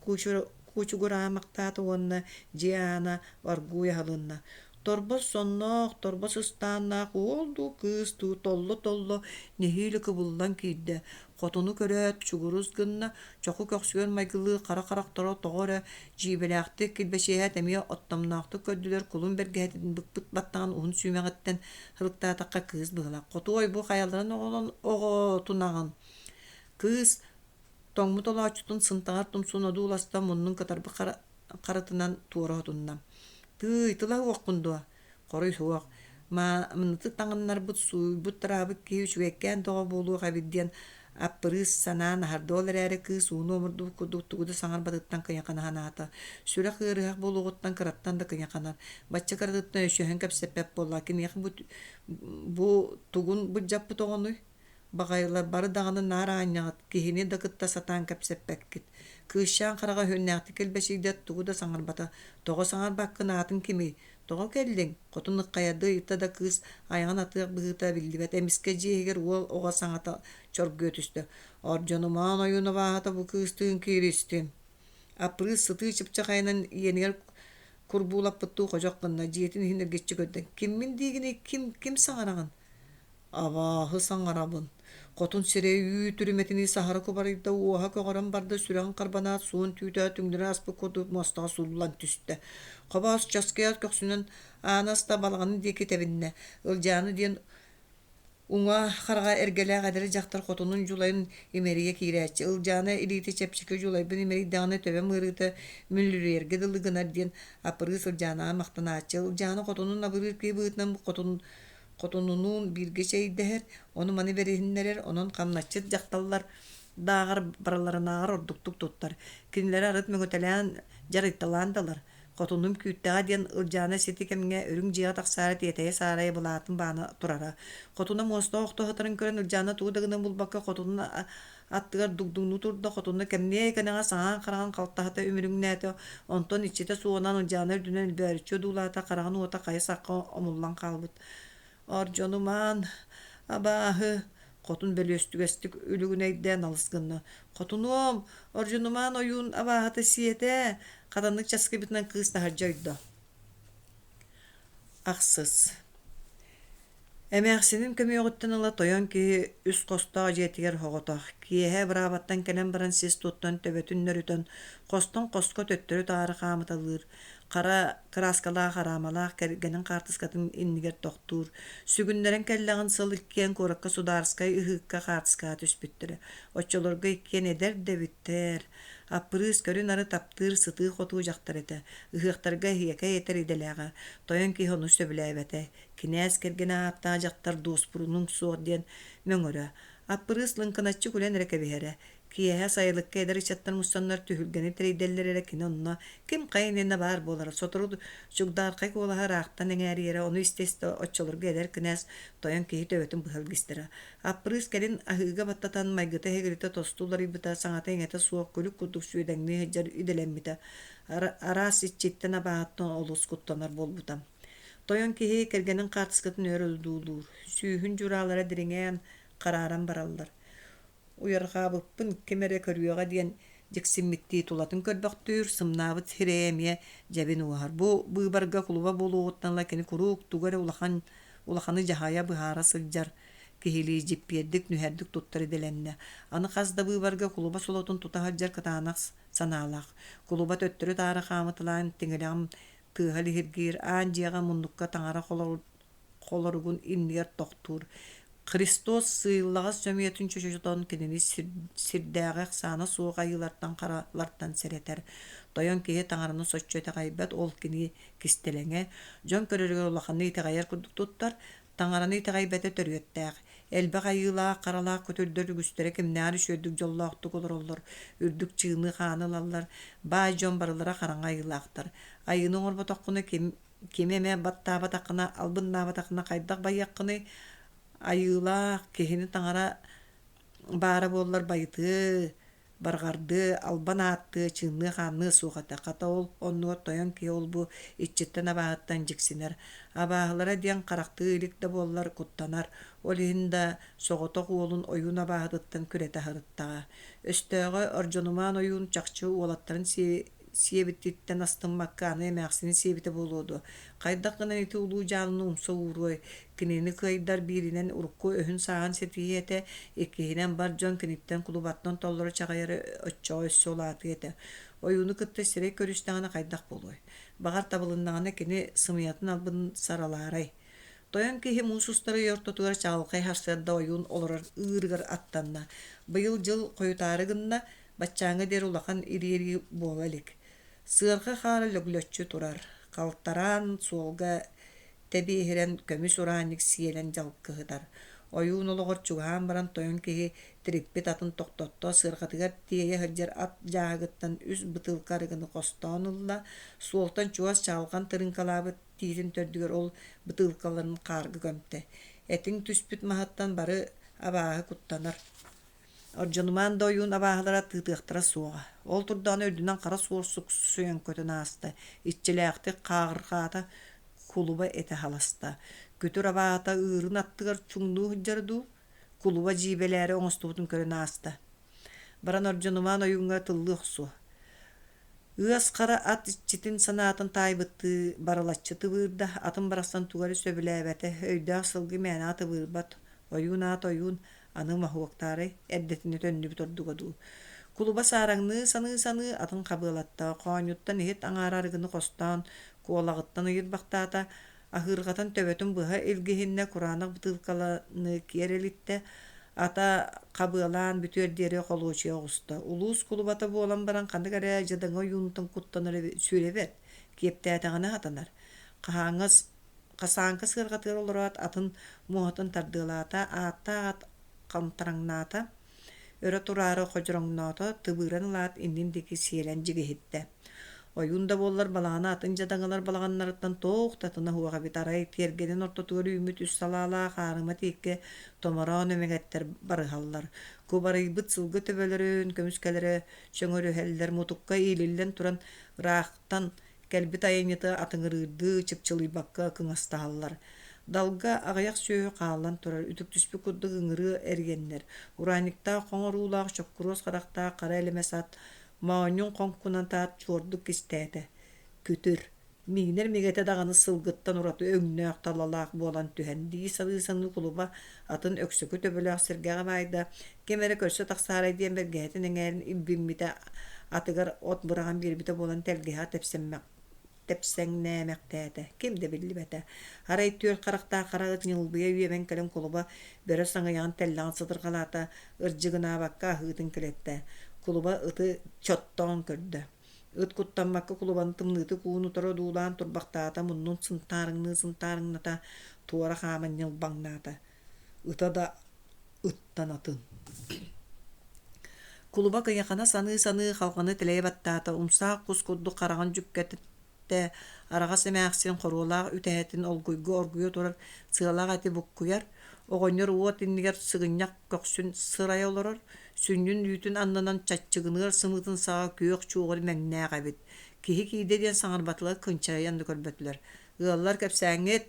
куучугураамахтаата уонна дьиэ аана оргууй аһылынна. Торбос сонноох, торбос ыстааннаах уол дуу, кыыс дуу толло-толло нэһиилэ кыбыллан киирдэ. Хотуну көрөөт, чугурус гынна, чоху көхсүгэр майгылыы хара харахтара тоҕо эрэ дьиибэлээхтик килбэчиэһээт эмиэ оттомноохтук көрдүлэр, кулун бэргэһэтин быкпыт баттаҕын уһун сүүмэҕиттэн сылыктаатахха кыыс быһыылаах. Хотуой, бу хайаларын оҕотунаҕын? Кыыс Тоҥмут олооччутун сынтаҕар тумсун одууласта муннун кытарбыт харатынан туора отунна: «Тыый, тыла уоххун дуо?» «Хоруй суох. Маанытык таҥыннарбыт, сууйбут-тараабыт киһи үчүгэйкээн тоҕо буолуох эбит» диэн Аппырыыс санаан аһарда, ол эрээри кыыс ууну омурдубут курдук тугу да саҥарбатыттан кыйахана санаата. Сүрэх ыарыһах буолуоҕуттан кыраттан да кыйаханар. Бачча кыратыттан өсөһөн кэпсэппэт буолла. Киниэхэ бу, бу тугун былдьаппыт оҕонуй? Баҕайылар бары даҕаны наар аанньаҕыт, киһини да кытта сатаан кэпсэппэккит. Кыысчаан хараҕа өһүөннээхтик килбэчийдэ, тугу да саҥарбата. Тоҕо саҥарбаккын, аатыҥ кимий? Тоҕо кэллиҥ? Хотун ыххайардыы ыйытта да кыыс айаҕын атыах быһыыта биллибэт. Эмискэ дьиэ иһигэр уол оҕо саҥата чоргуйа түстэ. Ордьонумаан ойуун абааһыта бу кыыстыын кииристин. Аппырыыс сытыы чыпчахайынан иэнигэр курбуулаппыттыы ходьох гынна, дьиэтин иһин эргиччи көрдө. Киммин диигиний, ким, ким саҥараҕын? Абааһы саҥарабын, хотун сирэй үүт үрүмэтинии саһара кубарыйда, уоһа көҕөрөн барда, сүрэҕин харбанаат суон түүтэ түҥнэри аспыт курдук муостаҕа сууллан түстэ. Хобоос часкыйаат көхсүнэн ааны аста балаҕанын диэки тэбиннэ. Ылдьаана диэн уҥа хараҕа эргэлээх эдэр дьахтар хотунун дьулайын имэрийэ киирээччи. Ылдьаана илиитэ чэпчэки дьулайбын имэрийдэҕинэ төбөм ыарыыта мүлүрүйэргэ дылы гынар диэн Аппырыыс Ылдьаанаҕа махтанааччы. Ылдьаана хотунун абырыыр киһи быһыытынан хотун Хотунунуун бииргэ чэйдэһэр, ону-маны бэриһиннэрэр, онон хамначчыт дьахталлар дааҕар барыларынааҕар ордуктук туттар. Кинилэри арыт мөҥүтэлээн, дьарыйталаан да ылар. Хотунум күүттэҕэ диэн Ылдьаана сити кэмҥэ үрүҥ дьиэҕэ тахсаары тиэтэйэ-саарайа былаатын баана турара. Хотуна муоста охто сытарын көрөн Ылдьаана тугу да гынан булбакка хотунун аттыгар дугдуҥнуу турда, хотуна кэмниэ кэнэҕэс аҥаан хараҕын халтаһата үмүрүҥнээтэ, онтон иччитэ суоҕунан Ылдьаана үрдүнэн өлбөөрүччү одуулаата, хараҕын уота хайа сахха омуллан хаалбыт. Ордьонумаан, абааһы, хотун бөлүөстүгэстик үлүгүнэйдээн алыс гынна. Хотунуом, Ордьонумаан ойуун абааһыта сиэтэ, хатаннык часкыйбытынан кыыс таһырдьа ойдо. Ахсыс. Эмээхсинин көмүөҕүттэн ыла тойон киһи үс хостоох дьиэтигэр соҕотох, киэһэ быраабаттан кэлэн баран сис туттан төбөтүн нөрүтэн, хостон хоско төттөрү-таары хаамыталыыр, хара кырааскалаах араамалаах кэргэнин хаартыскатын иннигэр тохтуур, сүгүннэрэн кэллэҕин сыл иккиэн куоракка судаарыскай ыһыыкка хаартыскаҕа түспүттэрэ. Оччолорго иккиэн эдэр да эбиттэр. Аппырыыс көрү-нары таптыыр сытыы-хотуу дьахтар этэ. Ыһыахтарга эһиэкэй этэр идэлээҕэ. Тойон киһи ону сөбүлээбэтэ. Кинээс кэргэнэ ааттаах дьахтар дуоспурунуҥ суох диэн мөҥөрө. Аппырыыс лыҥкыначчы күлэн эрэ кэбиһэрэ. Киэһэ сайылыкка эдэр ыччаттар мустаннар түһүлгэни тэрийдэллэр эрэ кини онно ким хайа иннинэ баар буолара. Сотору чугдаархай куолаһа ыраахтан эҥээрийэрэ, ону истэ-истэ оччолорго эдэр кинээс тойон киһи төбөтүн быһа илгистэрэ. Аппырыыс кэлин аһыыга баттатан майгыта-эһигиритэ тосту уларыйбыта, саҥата-иҥэтэ суох күлүк курдук сүөдэҥнии сылдьар идэлэммитэ. Араас иччиттэн абааһыттан олус куттанар буолбута. Тойон киһи кэргэнин хаартыскатын өр одуулуур, сүүһүн дьураалара дириҥээн, харааран бараллар. Уйарҕаабыппын ким эрэ көрүөҕэ диэн дьиксиммиттии тулатын көрбөхтүүр, сымнаабыт сирэйэ эмиэ дьэбин уоһар. Бу быыбарга кулуба буолуоҕуттан ыла кини куруук тугу эрэ улахан улаханы дьаһайа быһаара сылдьар киһилии дьиппиэрдик, нүһэрдик туттар идэлэннэ. Аны хас да быыбарга кулуба солотун тута сылдьар кытаанах санаалаах. Кулуба төттөрү-таары хаамыталаан тиҥилэҕин тыаһа лиһиргиир, аан дьиэҕэ муннукка таҥара холоругун иннигэр тохтуур. Христос сыыйыллаҕас сөмүйэтин чочутан кинини сирдээҕи ахсаана суох айыылартан харалартан сэрэтэр. Тойон киһи таҥараны соччо итэҕэйбэт, ол кини кистэлэҥэ. Дьон көрөрүгэр улаханнык итэҕэйэр курдук туттар, Таҥараны итэҕэйбэтэ төрүөттээх. Элбэх айыылаах, харалаах көтөрдөр үгүстэрэ кимнээҕэр үчүгэйдик дьоллоохтук олороллор, үрдүк чыыны-хааны ылаллар, баай дьон барылара хараҥа айыылаахтар. Айыыны оҥорботоххуна ким кими эмэ баттаабатаххына, албыннаабатаххына хайдах байыаххыный? Айыылаах киһини таҥара баара буоллар байытыа, барҕардыа, албан ааттыа, чыынныа-хаанныа суох этэ. Хата ол оннугар тойон киһи ол-бу иччиттэн-абааһыттан дьиксинэр. Абааһылара диэн харахтыы илик да буоллар куттанар. Ол иһин да соҕотох уолун ойуун абааһытыттан күрэтэ сырыттаҕа. Өстөөҕө Ордьонумаан ойуун чахчы уолаттарын сиэбититтэн астыммакка аны эмээхсини сиэбитэ буолуо дуо? Хайдах гынан ити улуу дьаалыны умса ууруой? Кинини кыайдар бииринэн урукку өһүн-сааһын ситиһиэ этэ, иккиһинэн бар дьон киниттэн кулубаттан толлоро чаҕыйара оччоҕо өссө улаатыа этэ. Ойууну кытта сирэй көрүстэҕинэ хайдах буолуой? Баҕар табылыннаҕына кини сымыйатын албынын саралаарай? Тойон киһи муус устар ый ортотугар чаҕылхай сарсыарда ойуун олорор ыырыгар аттанна. Быйыл дьыл хойутаары гынна, баччааҥҥа диэри улахан ириэрии буола илик. Сыарҕа хаара лөглөччү турар, халтараан суолга тэбиэһирэн көмүс ураанньык сиэлэн дьалкыһытар. Ойуун олоҕор чугаһаан баран тойон киһи тириппит атын тохтотто, сыарҕатыгар тиэйэ сылдьар ат дьааһыгыттан үс бытыылка арыгыны хостоон ылла, суолтан чугас чаҕылҕан тырыыҥкалаабыт тиитин төрдүгэр ол бытыылкаларын хаарга көмтө. Этиҥ түспүт маһыттан бары абааһы куттанар. Ордьонумаан да ойуун абааһылара тыытыахтара суоҕа. Ол турдаҕына үрдүнэн хара суор суксуйан көтөн ааста, иччилээхтик хааҕырҕаата, кулуба этэ халаста. Күтүр абааһыта ыырын аттыгар чуҥнуу сылдьара дуу, кулуба дьиибэлээри оҥостубутун көрөн ааста. Баран Ордьонумаан ойууҥҥа тыллыы охсуо. Ыас хара ат иччитин санаатын таайбыттыы барылаччы тыбыырда, атын барахсан тугу эрэ сөбүлээбэтэ, өйдөөх сылгы мээнэҕэ тыбыырбат, ойуун аат ойуун, аны моһуоктаарай, эрдэтинэ төннүбүт ордуга дуу. Кулуба саараҥныы саныы-саныы атын хабыалатта, хоонньуттан иһит аҥаара арыгыны хостоон, куолаҕыттан ыйырбахтаата, аһыырҕатан төбөтүн быһа илгиһиннэ, кураанах бытыылкаланы киэр элиттэ, ата хабыалаан бүтүөр диэри холуочуйа оҕуста. Улуус кулубата буолан баран ханнык эрэ дьадаҥы ойуунтан куттанара сүрэ бэрт, киэптээтэҕинэ сатанар. Хаһааҥҥы Хасааҥка сыарҕатыгар олороот атын муоһатын тардыалаата, ааттаах ат хантараҥнаата, өрө тураары ходьороҥноото, тыбыыран ылаат иннин диэки сиэлэн дьигиһиттэ. Ойуун да буоллар балаҕана атын дьадаҥылар балаҕаннарыттан туох да атына суох эбит, арай тиэргэнин ортотугар үүммүт үс салаалаах аарыма тииккэ томороон эмэгэттэр барыһаллар. Кубарыйбыт сылгы төбөлөрүн көмүскэлэрэ чөҥөрүһэллэр, мутукка иилиллэн туран ыраахтан Кэлбит айанньыты атыҥырыырдыы чыпчылыйбакка кыҥастаһаллар. Далга аҕыйах сүөһү хааллан турар, үтүктүспүт курдук ыҥырыа эргэннэр. Ураанньыктаах хоҥоруулаах чоккуруос харахтаах хара элэмэс ат моонньун хоҥкунатаат чуордук кистээтэ. Күтүр. Миинэр мигэтэ даҕаны сылгыттан ураты өҥнөөх талалаах буолан түһэн дии саныы-саныы кулуба атын өксөкү төбөлөөх сэргэҕэ баайда, ким эрэ көрсө тахсаарай диэн бэргэһэтин эҥээрин илбиммитэ атыгар от быраҕан биэрбитэ буолан тэлгэһэҕэ тэпсэҥнээмэхтээтэ, ким да биллибэтэ. Арай түөрт харахтаах хара ыт ньылбыйа үөмэн кэлэн кулуба бөрө саҥыйаҕын тэллэҕин сытырҕалаата, ырдьыгынаабакка аһыытын килэттэ. Кулуба ыты чоттоон көрдө. Ыт куттаммакка кулубаны тымныытык уун утары одуулаан турбахтаата, муннун сынтаарыҥныы-сынтаарыҥната туора хааман ньылбаҥнаата. Ыта да ыттан атын. Кулуба кыйахана саныы-саныы халҕаны тэлэйэ баттаата, умсаах кус курдук хараҕын дьүккэттэ, араҕас эмээхсин хоруолаах үтэһэтин олгуйга оргуйа турар сыалаах эти буккуйар, оҕонньор уот иннигэр сыгынньах көхсүн сырайа олорор, сүнньүн үүтүн аннынан чаччыгыныар сымыытын саҕа күөх чуоҕур мэҥнээх эбит. Киһи киирдэ диэн саҥарбатылар, кынчарыйан да көрбөтүлэр. Ыаллар кэпсээҥҥит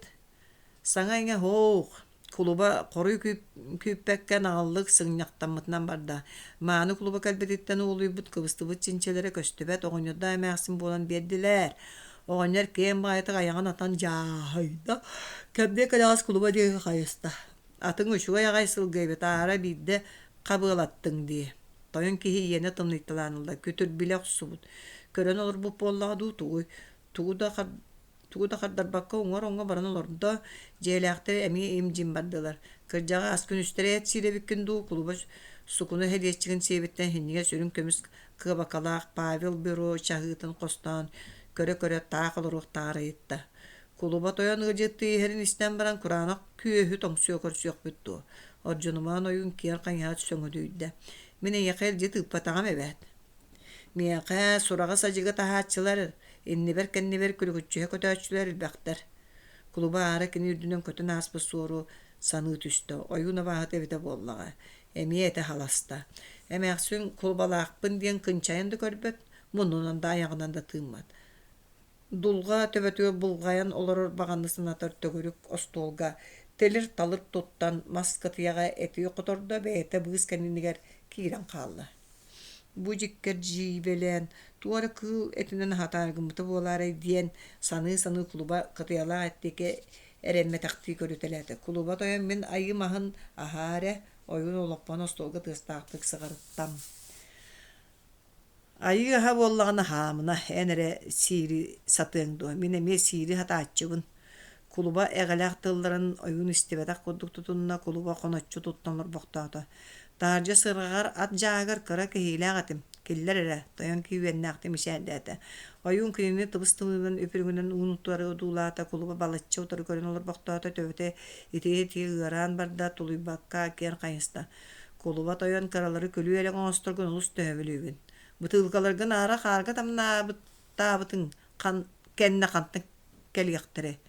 Саҥа-иҥэ һоох, кулуба хоруй күүппэккэ наҕыллык сыгынньахтаммытынан барда. Мааны кулуба кэлбититтэн уолуйбут, кыбыстыбыт чинчилэрэ көстүбэт оҕонньордоох эмээхсин буолан биэрдилэр. Оҕонньор киэҥ баҕайытык айаҕын атан дьааһыйда, кэмниэ кэлэҕэс кулуба диэки хайыста. Атыҥ үчүгэй аҕай сылгы эбит, аара биирдэ хабыалаттыҥ дии. Тойон киһи иэнэ тымныйталаан ылла, күтүр билэ охсубут. Көрөн олорбут буоллаҕа дуу, тугуй? Тугу да Тугу да хардарбакка уҥар-оҥо баран олордо, дьиэлээхтэр эмиэ им-дьим бардылар. Кырдьаҕас күнүстэри эт сиир эбиккин дуу, кулуба сукуна иһэлиэччигин сиэбиттэн синньигэс үрүҥ көмүс кыабакалаах Павел Бюро чаһыытын хостоон көрө-көрө таах олоруохтааҕар ыйытта. Кулуба тойон ыалдьыттыы иһэрин истэн баран кураанах күөһү тоҥсуйа көрсүөхпүт дуо? Ордьунумаан ойуун киэр хайыһаат сөҥөдүйдэ. Мин эйиэхэ илдьит ыыппатаҕым эбээт. Миэхэ сураҕы-садьыгы таһааччылар, иннибэр-кэннибэр күлүкүччүһэ көтөөччүлэр элбэхтэр. Кулуба аара кини үрдүнэн көтөн ааспыт суору саныы түстэ, ойуун абааһыта эбитэ буоллаҕа. Эмиэ этэ халаста. Эмээхсин кулубалаахпын диэн кынчайан да көрбөт, муннунан да айаҕынан да тыыммат. Дулҕа төбөтүгэр булҕайан олорор баҕаны санатар төгүрүк остуолга тилир-талыр туттан мас кытыйаҕа этии хотордо, бэйэтэ быыс кэннигэр киирэн хаалла. Бу дьиккэр дьиибэлээн, туох эрэ кыыл этинэн аһатаары гыммыта буолаарай диэн саныы-саныы кулуба кытыйалаах эттиэкэ эрэммэтэхтии көрүтэлээтэ. Кулуба тойон мин айыым аһын аһаа эрэ, ойуун олоппоһун остуолга тыастаахтык сыҕарыттам. Айыы аһа буоллаҕына хаамына, эн эрэ сиири сатыаҥ дуо, мин эмиэ сиири сатааччыбын. Кулуба эҕэлээх тылларын ойуун истибэтэх курдук тутунна, кулуба хоноччу туттан олорбохтоото. Таһырдьа сырҕаҕар ат дьааһыгар кыра кэһиилээх этим, киллэр эрэ, тойон киһи үөннээхтик мичээрдээтэ. Ойуун кинини тыбыс-тымныынан үп-үрүҥүнэн уун утары одуулаата, кулуба балачча утары көрөн олорбохтоото, төбөтө итии-итии ыараан барда, тулуйбакка киэр хайыста. Кулуба тойон кыралары күлүү-элэк оҥосторгун олус төһөбүлүүбүн. Бытыылкаларгын аара хаарга тамнаабыттаабытыҥ хан кэннэ хантан кэлиэхтэрэй?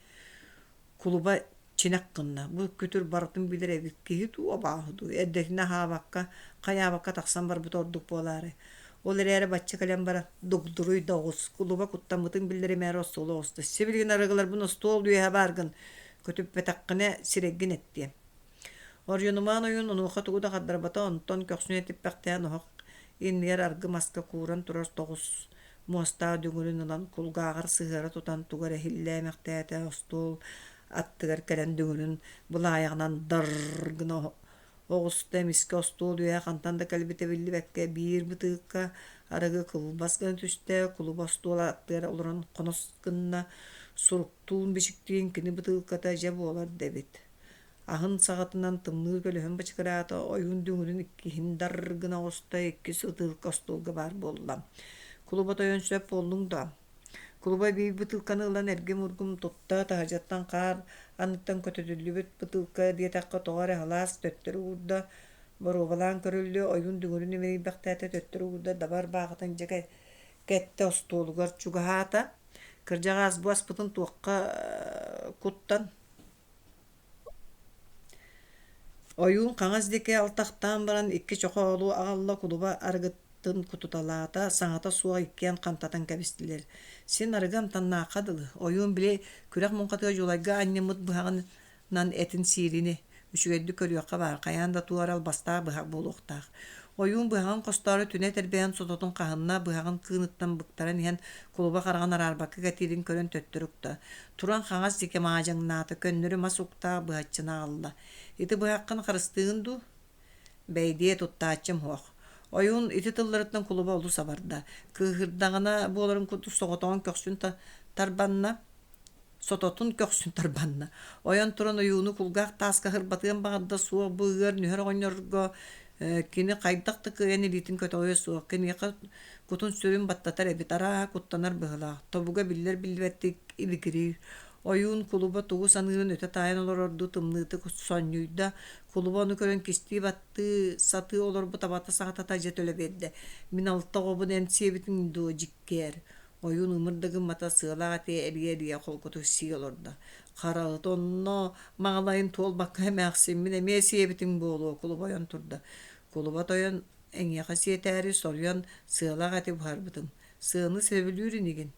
Кулуба чинэх гынна. Бу күтүр барытын билэр эбит киһи дуу, абааһы дуу? Эрдэтинэ аһаабакка, хайаабакка тахсан барбыта ордук буолаарай? Ол эрээри бачча кэлэн баран дугдуруй да оҕус. Кулуба куттаммытын биллэримээри остуолу оҕуста. Сибилигин арыгыларбын остуол үөһэ бааргын көтүппэтэххинэ сирэйгин эттиэм. Орйунумаан ойуун онуоха тугу да хардарбата, онтон көхсүн этиппэхтээн оһох иннигэр аргы маска кууран турар тоҕус муостаах дүҥүрүн ылан кулгааҕар сыһыара тутан тугу эрэ иһиллээмэхтээтэ, остуол аттыгар кэлэн дүҥүрүн былаайаҕынан дарр гына оҕуста, эмискэ остуол үөһэ хантан да кэлбитэ биллибэккэ биир бытыыкка арыгы кылбас гына түстэ, кулуба остуол аттыгар олорон хонос гынна, суруктуун-бичиктиин кини бытыылката дьэ буолар да эбит. Аһын саҕатынан тымныы көлөһүн бачыгыраата, ойуун дүҥүрүн иккиһин дар гына оҕуста, иккис ытыылка остуолга баар буолла. Кулуба тойон сөп буоллуҥ дуо? Кулуба биир бытыылканы ылан эргим-ургум тутта, таһырдьаттан хаар анныттан көтүтүллүбүт бытыылка диэтэххэ тоҕо эрэ халаас төттөрү уурда, боруобалаан көрүллүө, ойуун дүҥүрүн имэрийбэхтээтэ, төттөрү уурда, дабар бааҕытын дьэ кэттэ остуолугар чугаһаата. Кырдьаҕас бу аспытын туохха куттан Ойуун хаҥас диэки алтахтаан баран икки чохоолу аҕалла, кулуба арыгытын кутуталаата, саҥата суох иккиэн хантатан кэбистилэр. Син арыгы амтаннаахха дылы, ойуун били күрэх муҥхатыгар дьулайга анньыммыт быһаҕынан этин сиирини үчүгэйдик көрүөххэ баар, хайаан да туора албастаах быһах буолуохтаах. Ойуун быһаҕын хостоору түнэ тэрбэһэн сототун хаһынна, быһаҕын кыыныттан быктаран иһэн кулуба хараҕын араарбакка кэтиирин көрөн төттөрү укта. Туран хаҥас диэки маадьаҥнаата, көннөрү мас уктаах быһаччыны аҕалла. «Ити быһаххын харыстыыгын дуу?» Бэйдиэ туттааччым суох. Ойуун ити тылларыттан кулуба олус абарда. Кыыһырдаҕына буоларын курдук соҕотоҕун көхсүн тарбанна сототун көхсүн тарбанна. Ойон туран ойууну кулгаах тааска сырбатыан баҕарда суох бу ыар нүһэр оҕонньорго кини хайдах да кыайан илиитин көтөҕүө суох. Киниэхэ кутун-сүрүн баттатар эбит, арааһа куттанар быһыылаах. Тобуга биллэр-биллибэттик ибигириир. Ойуун кулуба тугу саныырын өтө таайан олорордуу тымныытык сонньуйда. Кулуба ону көрөн кистии баттыы сатыы олорбут абата саҕатата дьэ төлө биэрдэ. Мин алта оҕобун эн сиэбитиҥ дуо, дьиккээр? Ойуун ымыр да гыммата сыалаах этиэ эрийэ-эрийэ холкутук сии олордо. Харалыт онно маҥалайын туолбакка эмээхсиммин эмиэ сиэбитиҥ буолуо, кулуба ойон турда. Кулуба тойон эйиэхэ сиэтээри соруйан сыалаах эти буһарбытым. Сыаны сөбүлүүр инигин.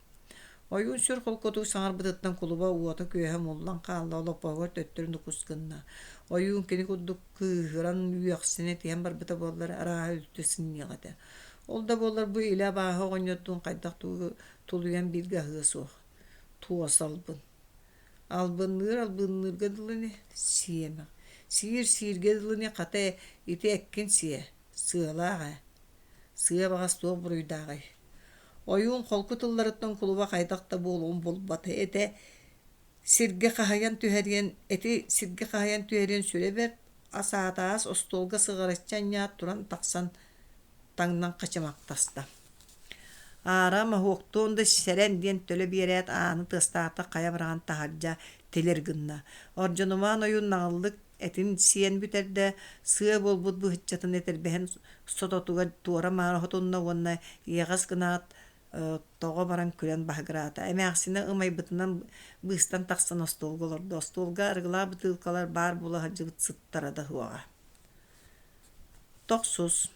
Ойуун сүр холкутук саҥарбытыттан кулуба уота-күөһэ муллан хаалла, олоппоһугар төттөрү нукус гынна. Ойуун кини курдук кыыһыран үөхсэн этиһэн барбыта буоллар, арааһа үлтү сынньыах этэ. Ол да буоллар бу илэ абааһы оҕонньордуун хайдах тугу тулуйан бииргэ аһыа суох. Туос албын. Албынныыр албынныырга дылы сиэмэх. Сиир сииргэ дылы хата ити эккин сиэ. Сыалаах ээ. Сыа баҕас туох буруйдааҕый? Ойуун холку тылларыттан кулуба хайдах да буолуон булбата этэ сиргэ хаһыйан түһэриэн, эти сиргэ хаһыйан түһэриэн сүрэ бэрт, ас аатаас остуолга сыҕарыччы анньаат туран тахсан таҥнан хачымахтаста. Аара моһуоктуон да сэрэн диэн төлө биэрээт ааны тыастаатах хайа быраҕан таһырдьа тилир гынна. Ордьонумаан ойуун наҕыллык этин сиэн бүтэрдэ, сыа буолбут быһыччатын этэрбэһин сототугар туора-маары хотунна уонна иэҕэс гынаат тоҕо баран күлэн баһыгыраата. Эмээхсинэ ымайбытынан быыстан тахсан остуолга олордо. Остуолга арыгылаах бытыылкалар баар буола сылдьыбыт сыттара да суоҕа. Тохсус.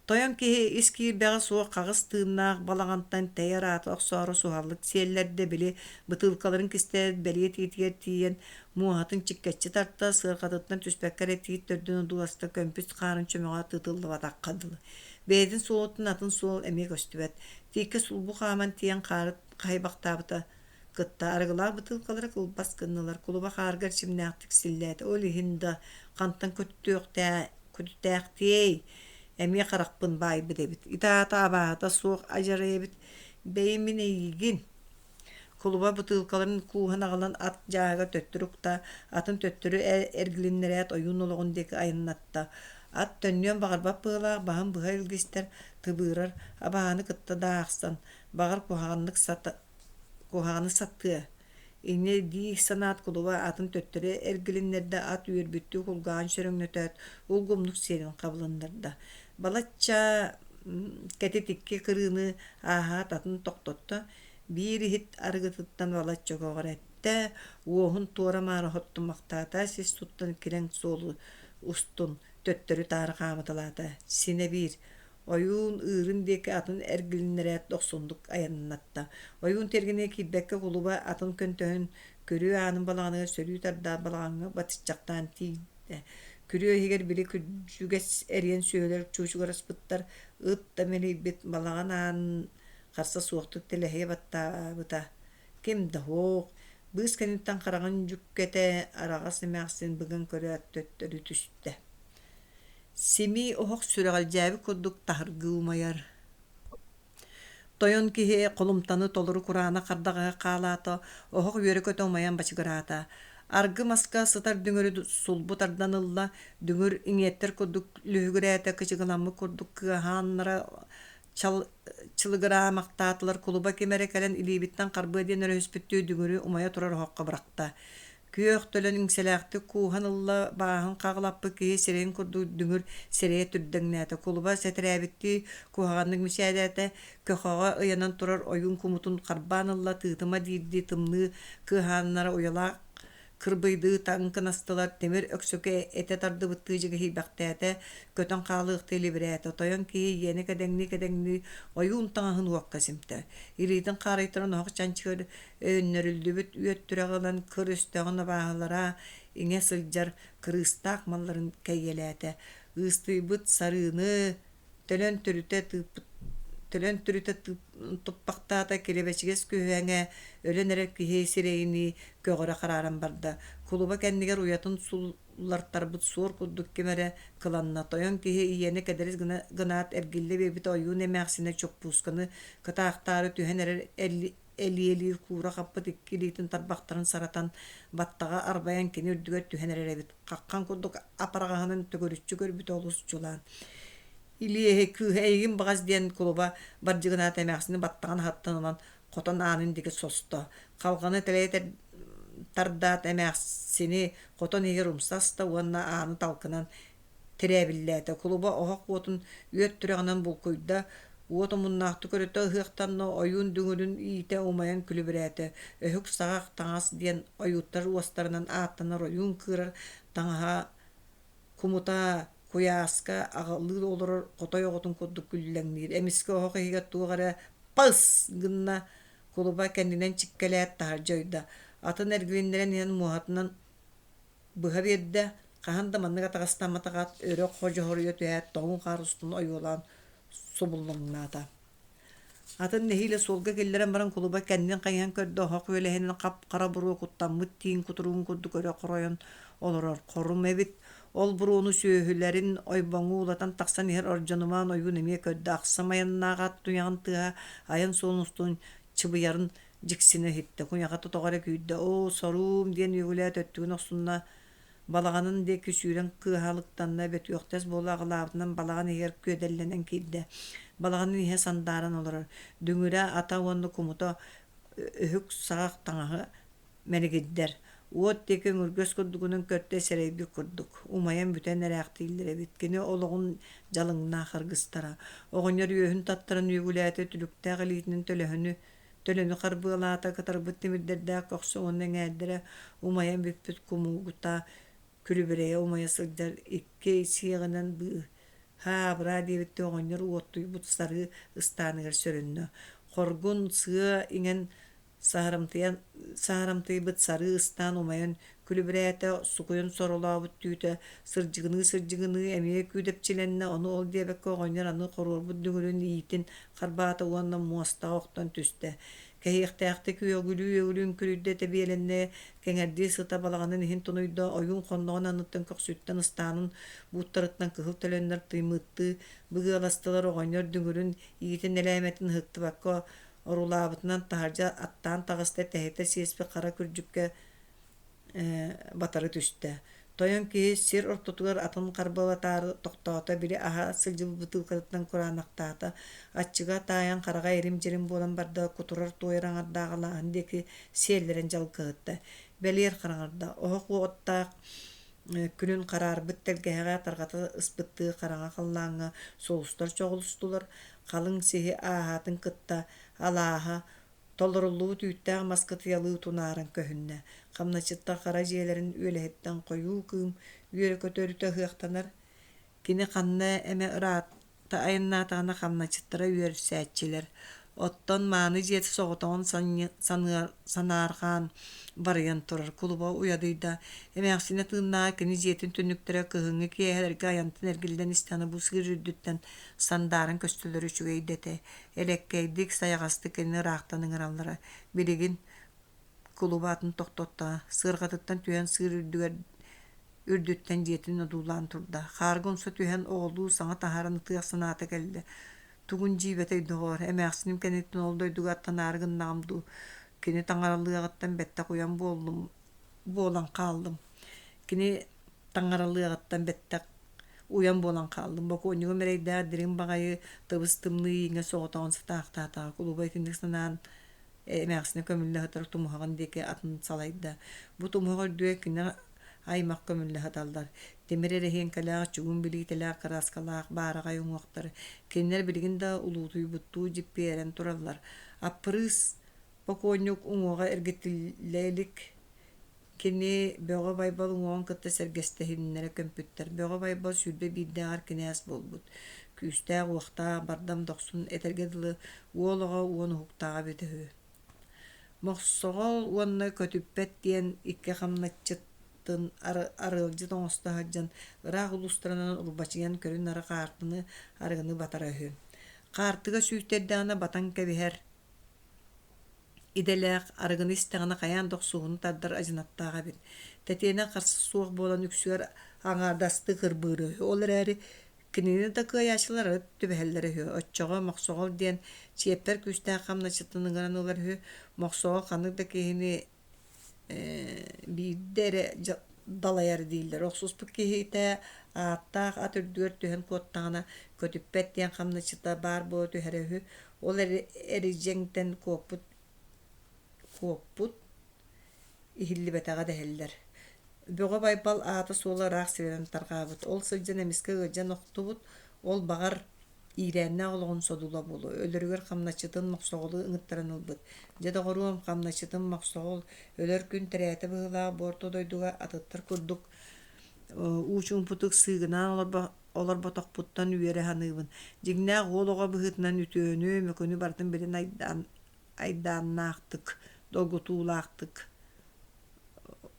Тойон киһи ис киирбэҕэ суох хаҕыс тыыннаах балаҕантан тэйэр ааты охсоору суһаллык сиэллэрдэ, били бытыылкаларын кистээбит бэлиэ тиитигэр тиийэн муоһатын чиккэччи тарта, сыарҕатыттан түспэккэ эрэ тиит төрдүн одууласта көмпүт хаарын чөмөҕө тыытыллыбатахха дылы. Бэйэтин суолуттан атын суол эмиэ көстүбэт. Тииккэ сулбу хааман тиийэн хаары хаһыйбахтаабыта кытта арыгылаах бытыылкалара кылбас гыннылар, кулуба хаарга эрчимнээхтик силлээтэ. Ол иһин да хантан көтүтүөхтээхтиэй, эмиэ харахпын баайбыт эбит. Ити аата абааһыта суох адьарай эбит. Бэйи мин эйигин Кулуба бытыылкаларын кууһан аҕалан ат дьааһыгар төттөрү укта, атын төттөрү эргилиннэрээт ойуун олоҕун диэки айаннатта. Ат төннүөн баҕарбат быһыылаах баһын быһа илгистэр, тыбыырар, абааһыны кытта да аахсан, баҕар куһаҕаннык куһаҕаны сатыа. Инньэ дии санаат кулуба атын төттөрү эргилиннэрдэ, ат үөрбүттүү кулгааҕын сөрөҥнөтөөт, улгумнук сиэрин хабылыннарда. Балачча кэтит икки кырыыны ааһаат атын тохтотто, биир иһит арыгытыттан балачча көҕүрэттэ, уоһун туора-маары хоттумахтаата, сис туттан кирэҥ суолу устун төттөрү-таары хаамыталаата. Синэ биир Ойуун ыырын диэки атын эргилиннэрээт дохсуннук айаннатта. Ойуун тиэргэнигэр киирбэккэ кулуба атын көнтөһүн күрүө аанын балаҕаныгар сөрүү тардаат балаҕаҥҥа батыччахтаан тиийдэ. Күрүө иһигэр били күрдьүгэс эриэн сүөһүлэр чуучугураспыттар, ыт да мэлийбит балаҕан аанын харса суохтук тэлэһийэ баттаабыта. Ким да суох, быыс кэнниттэн хараҕын дьүккэтэ араҕас эмээхсин быган көрөөт төттөрү түстэ. Симии оһох сүрэҕэлдьээбит курдук таһыргыы умайар. Тойон киһи холумтаны толору кураанах хардаҕаһы хаалаата, оһох үөрэ-көтө умайан бачыгыраата. Аргы маска сытар дүҥүрү сулбу тардан ылла, дүҥүр иҥиэттэр курдук лүһүгүрээтэ, кычыгыламмыт курдук кыаһааннара чалыгыраамахтаатылар, кулуба ким эрэ кэлэн илиибиттэн харбыа диэн өрөһүспүттүү дүҥүрү умайа турар оһоххо бырахта. Күөх төлөн иҥсэлээхтик кууһан ылла, бааһын хаҕылаппыт киһи сирэйин курдук дүҥүр сирэйэ түрдэҥнээтэ, кулуба сэтэрээбиттии куһаҕаннык мичээрдээтэ, көхөҕө ыйанан турар ойуун кумутун харбаан ылла, тыытыма диирдии тымныы кыаһааннара уйалаах кырбыйдыы таҥкынастылар, тимир өксөкү этэ тардыбыттыы дьигиһийбэхтээтэ, көтөн хаалыахтыы илибирээтэ, тойон киһи иэнэ кэдэҥнии-кэдэҥнии ойуун таҥаһын уокка симтэ, илиитин хаарыйтаран оһох чанчыгар Өйөннөрүллүбүт үөттүрэҕи ылан кыр өстөөҕүн абааһылара иҥэ сылдьар кырыыстаах малларын кэйиэлээтэ. Ыыстыйбыт сарыыны Төлөн түрүтэ тыыппыт Төлөн түрүтэ туппахтаата, килэбэчигэс күһүөҥэ өлөн эрэр киһи сирэйинии көҕөрө харааран барда. Кулуба кэннигэр уйатын суллартарбыт суор курдук ким эрэ кыланна. Тойон киһи ийэни кэдэрис гына гынаат эргиллэ биэрбит ойуун эмээхсинэ чоппуусканы кытаахтаары түһэн эрэр элиэлиир куура хаппыт икки илиитин тарбахтарын саратан, баттаҕа арбайан кини үрдүгэр түһэн эрэр эбит. Хаххан курдук апараҕаһынан төгүрүччү көрбүтэ олус дьулаан. Илиэһи кыыһа эйигин баҕас диэн кулуба бардьыгынаата эмээхсини баттаҕын аһыттан ылан хотон аанын диэки состо. Халҕаны тэлэйэ тардаат эмээхсини хотон иһигэр умса аста уонна ааны талкынан тирээбиллээтэ. Кулуба оһох уотун үөт түрэҕинэн булкуйда, уот омуннаахтык өрүтэ ыһыахтанна, ойуун дүҥүрүн иитэ умайан күлүбүрээтэ. Өһүк саҕах таҥас диэн ойууттар уостарынан ааттанар ойуун кыырар таҥаһа кумута куйааска аҕылыы олорор хотой оҕотун курдук күллэҥниир. Эмискэ оһох иһигэр туох эрэ пас гынна, кулуба кэннинэн чиккэлээт таһырдьа ойдо. Атын эргилиннэрэн иһэн муоһатынан быһа биэрдэ, хаһан да маннык атаҕастамматах ат өрө ходьоһоруйа түһээт тоҥуу хаар устун ойуолаан субуллуҥнаата. Атын нэһиилэ суолга киллэрэн баран кулуба кэннин хайыһан көрдө, оһох үөлэһинэн хап-хара буруо куттаммыт тииҥ кутуругун курдук өрө хоройон олорор хорум эбит. Ол буруону сүөһүлэрин ойбоҥу уулатан тахсан иһэр Ордьонумаан ойуун эмиэ көрдө, ахсым айаннаах ат туйаҕын тыаһа айан суолун устун чыбыйарын дьиксинэ иһиттэ, куйаҕата тоҕо эрэ күүрдэ, «Оо, соруум» диэн үөгүлээт өттүгүн охсунна, балаҕанын диэки сүүрэн кыаһалыктанна, бөтүөхтэс буола аҕылаабытынан балаҕан иһигэр күөдэллэнэн киирдэ. Балаҕанын иһэ сандааран олорор, дүҥүрэ, ата уонна кумута өһүк саҕах таҥаһы мэлигирдэр. Уот диэки өҥүргэс курдугунан көртө сэрэйбит курдук, умайан бүтэн эрээхтииллэр эбит. Кини олоҕун дьалыҥнаах аргыстара. Оҕонньор үөһүн таттаран үөгүлээтэ, түлүктээх илиитинэн төлөһөнү төлөнү харбыалаата, кытарбыт тимирдэрдээх көхсө уонна эҥээрдэрэ умайан бүппүт кумуугута күлүбүрэйэ умайа сылдьар икки сиэҕинэн быыһаа-абыраа диэбиттии оҕонньор уоттуйбут сарыы ыстааныгар сөрөннө. Хоргун сыа иҥэн Саһарымтыйан саһарымтыйбыт сарыы ыстаан умайан күлүбүрээтэ, сукуйан соролообут түүтэ сырдьыгыныы-сырдьыгыныы эмиэ күүдэпчилэннэ, ону ол диэбэккэ оҕонньор аны хоруорбут дүҥүрүн иитин харбаата уонна муостаҕа охтон түстэ. Кэһиэхтээхтик үөгүлүү-үөгүлүү үҥкүрүйдэ, тэбиэлэннэ, кэҥэрдии сыта балаҕанын иһин тунуйда, ойуун хонноҕун анныттан көхсүттэн ыстаанын бууттарыттан кыһыл төлөннөр тыймыыттыы быгыаластылар, оҕонньор дүҥүрүн иитин элээмэтин ыһыктыбакка Орулаабытынан таһырдьа аттаан таҕыста, тэһитэ сиэспит хара күрдьүккэ батары түстэ. Тойон киһи сир ортотугар атын харбалатаары тохтоото, били аһа сылдьыбыт бытыылкатыттан кураанахтаата, аччыга таайан хараҕа ирим-дьирим буолан барда, кутурар-туойар аҥардаах алааһын диэки сиэллэрэн дьалкыһытта. Бэлиэр хараҥарда, оһох уоттаах күнүн хараарбыт тэлгэһэҕэ тарҕата ыспыттыы хараҥа халлааҥҥа сулустар чоҕулустулар, халыҥ сиһи ааһаатын кытта алааһа толоруллубут үүттээх мас кытыйалыы тунааран көһүннэ. Хамначчыттар хара дьиэлэрин үөлэһиттэн хойуу кыым үөрэ-көтө өрүтэ ыһыахтанар. Кини ханна эмэ ыраатта айаннаатаҕына хамначчыттара үөрсээччилэр. Оттон мааны дьиэтэ соҕотоҕун санаарҕаан барыйан турар. Кулуба уйадыйда. Эмээхсинэ тыыннааҕа кини дьиэтин түннүктэрэ кыһыҥҥы киэһэлэргэ айантан эргиллэн истэҕинэ бу сыыр үрдүттэн сандааран көстөллөрө үчүгэй да этэ. Элэккэйдик, сайаҕастык кинини ыраахтан ыҥыраллара. Билигин кулуба атын тохтотто, сыарҕатыттан түһэн сыыр үрдүгэр үрдүттэн дьиэтин одуулаан турда. Хаарга умса түһэн оҕолуу саҥа таһааран ытыах санаата кэллэ. Тугун дьиибэтэй доҕоор, эмээхсиним кэнниттэн ол дойдуга аттанаары гыннаҕым дуу, кини таҥаралыаҕыттан бэттэх уйан буоллум буолан хааллым. Кини таҥаралыаҕыттан бэттэх уйан буолан хааллым. Бокуонньугум эрэйдээх дириҥ баҕайы тыбыс-тымныы ииҥҥэ соҕотоҕун сытаахтаатаҕа. Кулуба итинник санаан эмээхсинэ көмүллэ сытар тумуһаҕын диэки атын салайда. Бу тумуһах үрдүгэр кини аймах көмүллэ сыталлар. Тимир эрэһиэҥкэлээх, чугун билиитэлээх, кырааскалаах баараҕай уҥуохтар. Кинилэр билигин да улуутуйбуттуу дьиппиэрэн тураллар. Аппырыыс бокуонньук уҥуоҕа эргитиллэ илик. Кини Бөҕө Байбал уҥуоҕун кытта сэргэстэһиннэрэ көмпүттэр. Бөҕө Байбал 21-дээҕэр кинээс буолбут. Күүстээх-уохтаах, бардам дохсун, этэргэ дылы, уол оҕо уон уһуктааҕа эбитэ үһү. Мохсоҕол уонна Көтүппэт диэн икки хамначчыт. атын арыалдьыт оҥосто сылдьан ыраах улуустарынан урбачыйан көрүн-нары хаартыны, арыгыны батара үһү. Хаартыга сүүйтэрдэҕинэ батан кэбиһэр идэлээх, арыгыны истэҕинэ хайаан да охсуһууну тардар адьынаттаах эбит. Тэтиэнэх харса суох буолан үксүгэр аҥаардастыы кырбыыра үһү. Ол эрээри кинини да кыайааччылар арыт түбэһэллэрэ үһү. Оччоҕо Мохсоҕол диэн чиэппэр күүстээх хамначчытын ыҥыран ылар үһү. Мохсоҕол ханнык да киһини биирдэ эрэ далайар дииллэр. Охсуспут киһитэ ааттаах ат үрдүгэр түһэн куоттаҕына көтүппэт диэн хамначчыта баар буола түһэрэ үһү. Ол эридьэҥтэн куоппут куоппут иһиллибэтэҕэ дэһэллэр. Бөҕө Байбал аата-суола ыраах сиринэн тарҕаабыт. Ол сылдьан эмискэ ыалдьан охтубут. Ол баҕар иирээннээх олоҕун содула буолуо. Өлөрүгэр хамначчытын Мохсоҕолу ыҥыттаран ылбыт. Дьэ доҕоруом, хамначчытым Мохсоҕол өлөр күн тэрээтэ быһыылаах бу орто дойдуга атыттар курдук уу чуумпутук сыыгынаан олорботохпуттан үөрэ саныыбын. Дьиҥнээх уол оҕо быһыытынан үтүөнү, мөкүнү барытын билэн айдааннаахтык, долгутуулаахтык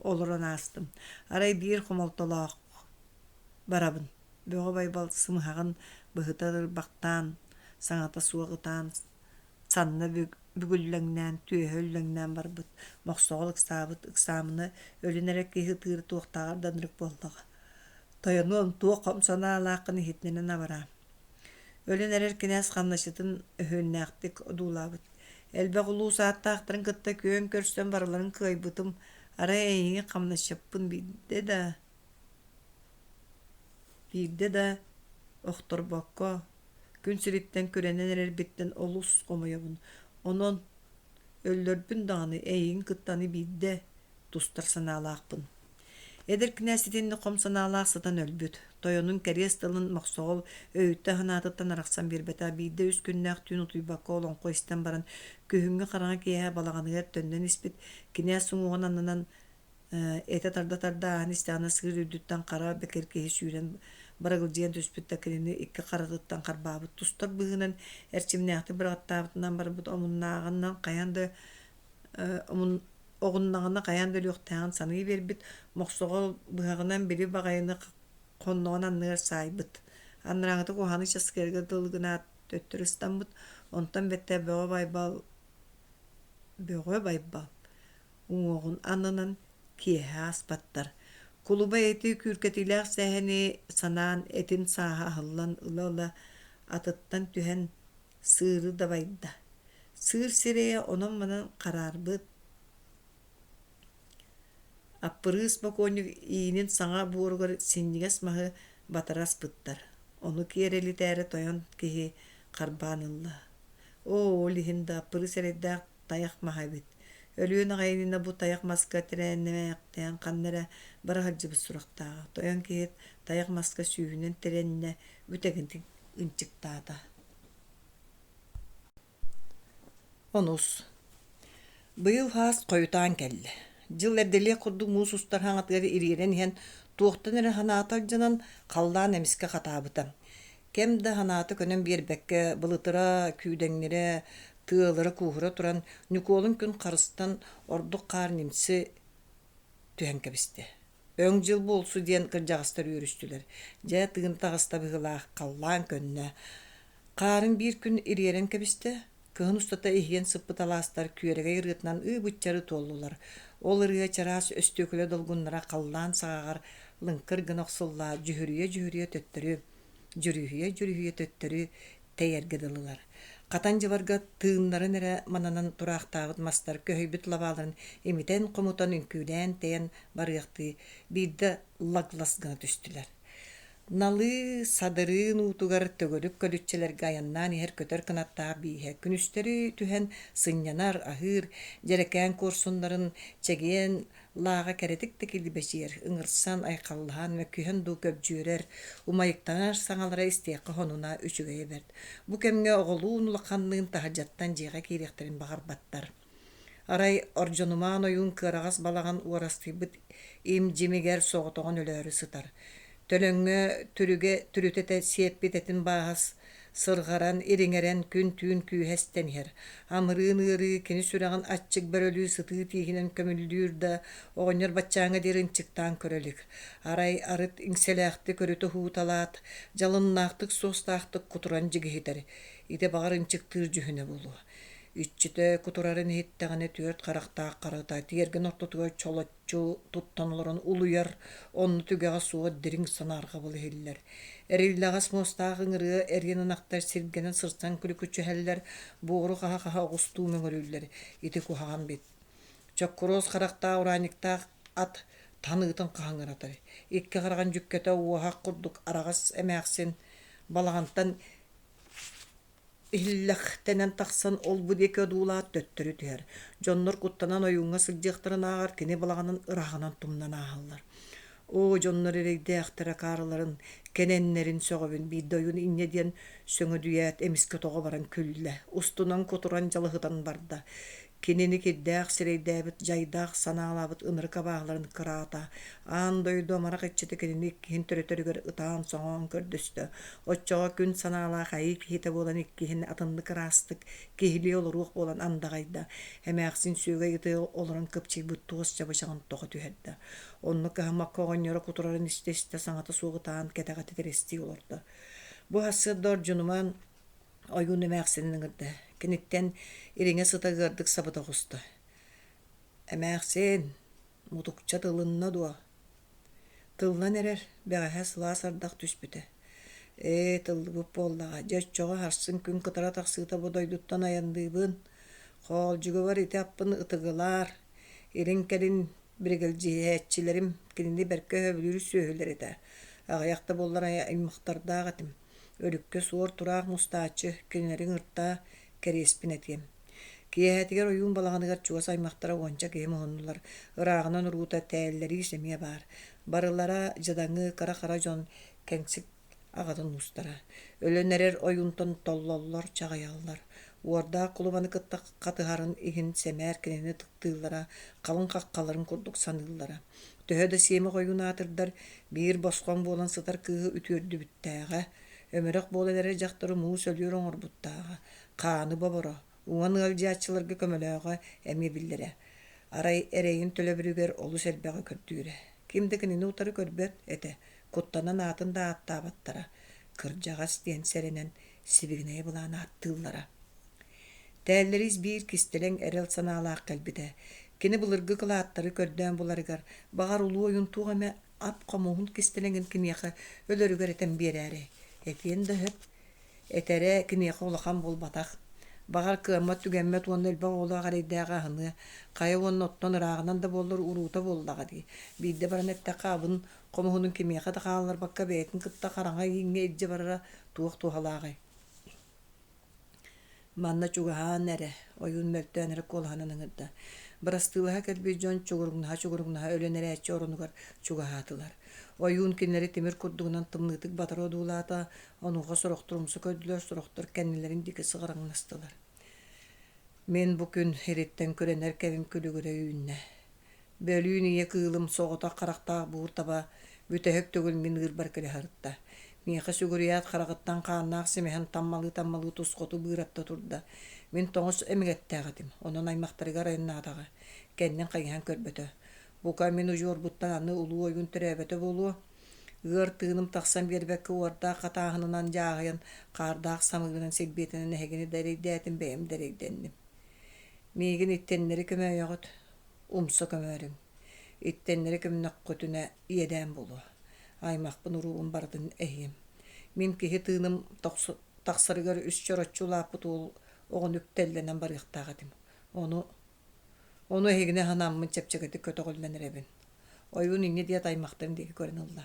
олорон аастым. Арай биир хомолтолоох барабын. Бөҕө Байбал сымыһаҕын быһыта ырбахтаан, саҥата суох ытаан, санна бүгүллэҥнээн, түөһэ үллэҥнээн барбыт. Мохсоҕол ыксаабыт, ыксаамына өлөн эрэр киһи ытыыра туохтааҕар да ынырык буоллаҕа. Тойонуом, туох хом санаалааххын иһитинэн абараа. Өлөн эрэр кинээс хамначчытын өһүөннээхтик одуулаабыт. Элбэх улуус ааттаахтарын кытта күөн көрсөн барыларын кыайбытым, арай эйигин хамначчыппын биирдэ да биирдэ да охторбокко, күн сириттэн күрэнэн эрэрбиттэн олус хомойобун. Онон өллөрбүн даҕаны эйигин кытта аны биирдэ тустар санаалаахпын. Эдэр кинээс итинник хом санаалаах сытан өлбүт. Тойонун кэриэс тылын Мохсоҕол өйүттэн санаатыттан арахсан биэрбэтэх. Биирдэ үс күннээх түүн утуйбакка олоҥхо истэн баран, күһүҥҥү хараҥа киэһэ балаҕаныгар төннөн испит. Кинээс уҥуоҕун аннынан этэ тарда-тарда ааһан истэҕинэ сыыр үрдүттэн хара бэкир киһи сүүрэн барыгылдьыйан түспүт да кинини икки харатыттан харбаабыт. Тустар быһыынан эрчимнээхтик быраҕаттаабытынан барбыт омуннааҕынан хайаан да оҕуннаҕына хайаан да өлүөхтээҕин саныы биэрбит, Мохсоҕол быһаҕынан били баҕайыны хонноҕун анныгар саайбыт. Анарааҥҥыта куһаҕаны часкыарга дылы гынаат төттөрү ыстаммыт, онтон бэттээ Бөҕө Байбал Бөҕө Байбал уҥуоҕун аннынан киэһэ ааспаттар. Кулуба ити күүркэтиилээх сэһэни санаан этин сааһа аһыллан ыла-ыла атыттан түһэн сыыры дабайда. Сыыр сирэйэ онон-манан хараарбыт, Аппырыыс бокуонньук иинин саҥа буоругар синньигэс маһы батара аспыттар, ону киэр элитээри тойон киһи харбаан ылла. Оо, ол иһин да Аппырыыс эрэйдээх тайах маһа эбит. Өлүөн аҕай иннинэ бу тайах маска тирээннэмээхтээн ханна эрэ бара сылдьыбыт сурахтааҕа. Тойон киһи тайах маска сүүһүнэн тирэннэ, бүтэгинтик ынчыктаата. Онус Быйыл хаас хойутаан кэллэ. Дьыл эрдэлиэх курдук муус устар хаҥатыгар ириэрэн иһэн, туохтан эрэ санаата алдьанан, халлаан эмискэ хатаабыта. Кэм да санаата көнөн биэрбэккэ, былытыра, күүдэҥнирэ, тыалыра кууһура туран, Ньукуолун күн харыстан ордук хаар ньимси түһэн кэбистэ. Өҥ дьыл буолсу диэн кырдьаҕастар үөрүстүлэр. Дьэ, тыын таҕыста быһыылаах, халлаан көннө. Хаарын биир күн ириэрэн кэбистэ, кыһын устата иһийэн сыппыт алаастар күөрэгэй ырыатынан ыы-быччары туоллулар. Ол ырыа чараас өстүөкүлэ долгуннара халлаан саҕаҕар лыҥкыр гына охсулла, дьүһүрүйэ-дьүһүрүйэ төттөрү, дьүрүһүйэ-дьүрүһүйэ төттөрү тэйэргэ дылылар. Хатан дьыбарга тыыннарын эрэ мананан тураахтаабыт мастар көһүйбүт лабааларын имитэн-хомутан үҥкүүлээн тэйэн барыахтыы биирдэ лаглас гына түстүлэр. Налыы садырыын уутугар төгүрүк көлүччэлэргэ айаннаан иһэр көтөр кынаттаах бииһэ күнүстэри түһэн сынньанар, аһыыр, дьэрэкээн куорсуннарын чэгиэн лааҕа кэрэтик да килбэчийэр, ыҥырсан, айхаллаһан, мөккүһэн дуу көбдьүөрэр, умайыктанар саҥалара истиэххэ сонуна үчүгэйэ бэрт. Бу кэмҥэ оҕолуун улаханныын таһырдьаттан дьиэҕэ киириэхтэрин баҕарбаттар. Арай Ордьонумаан ойуун кыараҕас балаҕан уорастыйбыт им-дьимигэр соҕотоҕун өлөөрү сытар. Төлөҥҥө түрүгэ түрүтэ сиэппит этин бааһа Сырҕаран, ириҥэрэн күн-түүн күүһэ эстэн иһэр. Амырыын ыарыы кини сүрэҕин аччык бөрөлүү сытыы тииһинэн көмүллүүр да, оҕонньор баччааҥҥа диэри ынчыктаан көрө илик. Арай арыт иҥсэлээхтик өрүтэ уһууталаат, дьалыннаахтык суостаахтык кутуран дьигиһитэр. Ити баҕар ынчыктыыр дьүһүнэ буолуо. Иччитэ кутурарын иһиттэҕинэ түөрт харахтаах харата тиэргэн ортотугар чолоччу туттан олорон улуйар, онно түгэҕэ суох дириҥ санаарҕабыл иһиллэр. Эриллэҕэс муостаах ыҥырыа эриэн ынахтар сиргэнэн сырсан күлүкүчүһэллэр, буору хаһа-хаһа оҕустуу мөҥүрүүллэр. Ити куһаҕан бит. Чоккуруос харахтаах ураанньыктаах ат таныытын хаһыҥыратар. Икки хараҕын дьүккэтэ уоһах курдук араҕас эмээхсин балаҕантан Иһиллэхтэнэн тахсан ол-бу диэки одуулаат төттөрү түһэр. Дьоннор куттанан ойууҥҥа сылдьыахтарынааҕар кини балаҕанын ырааҕынан тумнан ааһаллар. Оо, дьоннор эрэйдээхтэр акаарыларын, кэнэннэрин сөҕөбүн биирдэ ойуун инньэ диэн сөҥөдүйээт эмискэ тоҕо баран күллэ, устунан кутуран дьалыһытан барда. Кинини кирдээх сирэйдээбит, дьайдаах санаалаабыт ынырык абааһыларын кыраата, аан дойду амарах иччитэ кинини иккиһин төрөтөрүгэр ытаан-соҥоон көрдөстө. Оччоҕо күн санаалаах айыы киһитэ буолан иккиһин атыннык ыраастык, киһилии олоруох буолан андаҕайда. Эмээхсин сүөгэй ытыы олорон кыпчыйбыт туос чабычаҕын тоҕо түһэрдэ. Онно кыһаммакка оҕонньоро кутурарын истэ-истэ саҥата суох ытаан кэтэҕэ титирэстии олордо. Бу сарсыарда Ордьунумаан Ойуун эмээхсинин ыҥырда, киниттэн ириҥэ сыта ыардык сабыта оҕуста: «Эмээхсин, мутукча тылынна дуо?» «Тыллан эрэр, бэҕэһээ сылаас ардах түспүтэ». «Ээ, тыллыбыт буоллаҕа, дьэ оччоҕо сарсын күн кытара тахсыыта бу дойдуттан айанныыбын. Хоолдьугабар ити аппын ытыгылаар, илин-кэлин Биригэлдьиһээччилэрим кинини бэркэ өһөбүлүүр сүөһүлэр этэ. Аҕыйах да буоллар аймахтардаах этим. Өлүккэ суор-тураах мустааччы, кинилэри ыҥыртаа, кэриэспин этиэм. Киэһэтигэр ойуун балаҕаныгар чугас аймахтара уонча киһи муһуннулар. Ырааҕынан уруута тээллэриис эмиэ баар. Барылара дьадаҥы, кыра-хара дьон кэҥсик аҕатын уустара. Өлөн эрэр ойуунтан толлоллор, чаҕыйаллар. Уордаах кулубаны кытта хатыһарын иһин сэмээр кинини ытыктыыллара, халыҥ хаххаларын курдук саныыллара. Төһө да сиэмэх ойуун аатырдар, биир босхоҥ буолан сытар кыыһы үтүөрдүбүттээҕэ, өмүрэх буолан эрэр дьахтары муус өлүөр оҥорбуттааҕа, хааны боборо, уҥан ыалдьааччыларга көмөлөөҕө эмиэ биллэрэ. Арай эрэйин төлөбүрүгэр олус элбэҕи көрдүүрэ. Ким да кинини утары көрбөт этэ, куттанан аатын да ааттаабаттара, кырдьаҕас диэн сэрэнэн сибигинэйэ былаан ааттыыллара. Тээллэриис биир кистэлэҥ эрэл санаалаах кэлбитэ. Кини былыргы кылааттары көрдөөн буларыгар, баҕар улуу ойуун туох эмэ ап-хомуһун кистэлэҥин киниэхэ өлөрүгэр этэн биэрээри. Этиэн да сөп, Этэрэ киниэхэ улахан буолбатах. Баҕар, кыаммат-түгэммэт уонна элбэх оҕолоох эрэйдээҕи аһыныа, хайа уонна оттон ырааҕынан да буоллар уруута буоллаҕа дии. Биирдэ баран эттэххэ, абын хомуһунун кимиэхэ да хаалларбакка бэйэтин кытта хараҥа ииҥҥэ илдьэ барара туох туһалааҕый? Манна чугаһаан эрэ, ойуун мөлтөөн эрэ куолаһынан ыҥырда. Бырастыылаһа кэлбит дьон чугуруҥнаһа-чугуруҥнаһа өлөн эрээччи оронугар чугаһаатылар. Ойуун кинилэри тимир курдугунан тымныытык батары одуулаата, онуоха сорохтор умса көрдүлэр, сорохтор кэннилэрин диэки сыҕарыҥнастылар. Мин бу күн ириттэн күрэнэр кэмим күлүгүрэ үүннэ. Бөлүүн ийэ кыылым соҕотох харахтаах буур таба бүтэһик төгүл мин ыырбар кэлэ сырытта. Миэхэ сүгүрүйээт хараҕыттан хааннаах симэһин таммалыы-таммалыы тус хоту быыратта турда. Мин тоҥус эмэгэттээх этим, онон аймахтарыгар айаннаатаҕа. Кэннин хайыһан көрбөтө. Бука мин удьуорбуттан аны улуу ойуун төрөөбөтө буолуо. Ыар тыыным тахсан биэрбэккэ уордаах хатааһынынан дьааһыйан, хаардаах самыырынан силбиэтэнэн эһигини да эрэйдээтим, бэйэм да эрэйдэнним. Миигин иттэннэри көмөөйөҕүт, умса көмөөрүҥ. Иттэннэри көмнөххүтүнэ иэдээн буолуо. Аймахпын уруубун барытын эһиэм. Мин киһи тыыным тахсарыгар үс чороччу улааппыт уол оҕону үктэллэнэн барыахтаах этим. Ону Ону эһигини аһынаммын чэпчэкитик көтөҕүллэн эрэбин. Ойуун инньэ диэт аймахтарын диэки көрөн ылла.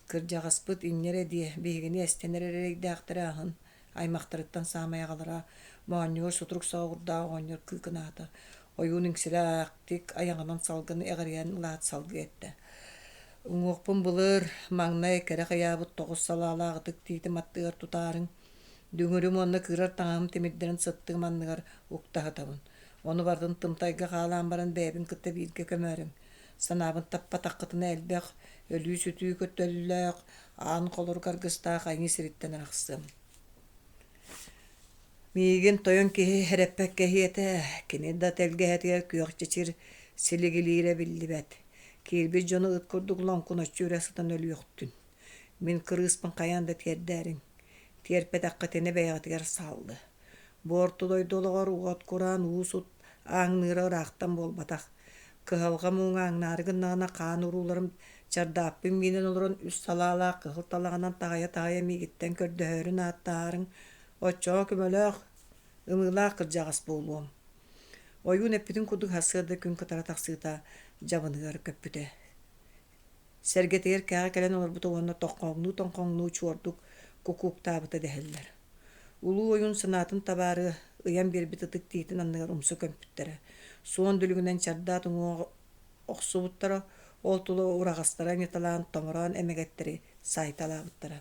Кырдьаҕаспыт инньэ эрэ диэ, биһигини эстэн эрэр эрэйдээхтэрэ аһын, аймахтарыттан саамай аҕалара, моонньугар сутурук саҕа оҕонньор кыыкынаата. Ойуун иҥсэлээхтик айаҕынан салгыны эҕирийэн ылаат салгыы эттэ. Уҥуохпун былыр, маҥнай кэрэх ыйаабыт тоҕус салаалаах ытык тиитим аттыгар тутаарыҥ, Дүҥүрүм уонна кыырар таҥаһым тимирдэрин сыттыгым анныгар укта сытабын. Ону барытын тымтайга хаалаан баран бэйэбин кытта бииргэ көмөөрүҥ. Санаабын таппатаххытына элбэх, өлүү-сүтүү көтөллөөх, аан холорук аргыстаах айыы сириттэн арахсыам. Миигин тойон киһи эрэппэккэ иһиэтэ, кини да тэлгэһэтигэр күөх чэчир силигилиирэ биллибэт. Киирбит дьону ыт курдук лоҥкуначчы үрэ сытан өлүөхтүн. Мин кырыыспын хайаан да тиэрдээриҥ. Тиэрпэтэххитинэ бэйэҕитигэр сааллы. Бу орто дойду олоҕор уот кураан уу-сут ааҥныыра ыраахтан буолбатах. Кыһалҕа муҥа ааҥнаары гыннаҕына хаан урууларым чардааппын миинэн олорон үс салаалаах кыһыл талаҕынан таһыйа-таһыйа миигиттэн көрдөһөөрүн ааттаһаарыҥ, оччоҕо көмөлөөх, ымыылаах кырдьаҕас буолуом. Ойуун эппитин курдук сарсыарда күн кытара тахсыыта дьабыныгар көппүтэ. Сэргэтигэр кэҕэ кэлэн олорбута уонна тоҥхоҥнуу-тоҥхоҥнуу чуордук кукууктаабыта дэһэллэр. Улуу ойуун санаатын табаары ыйан биэрбит ытык тиитин анныгар умса көмпүттэрэ. Суон дүлүҥүнэн чардаат уҥуоҕа охсубуттара, ол тула ураҕастара анньыталаан томороон эмэгэттэри саайталаабыттара.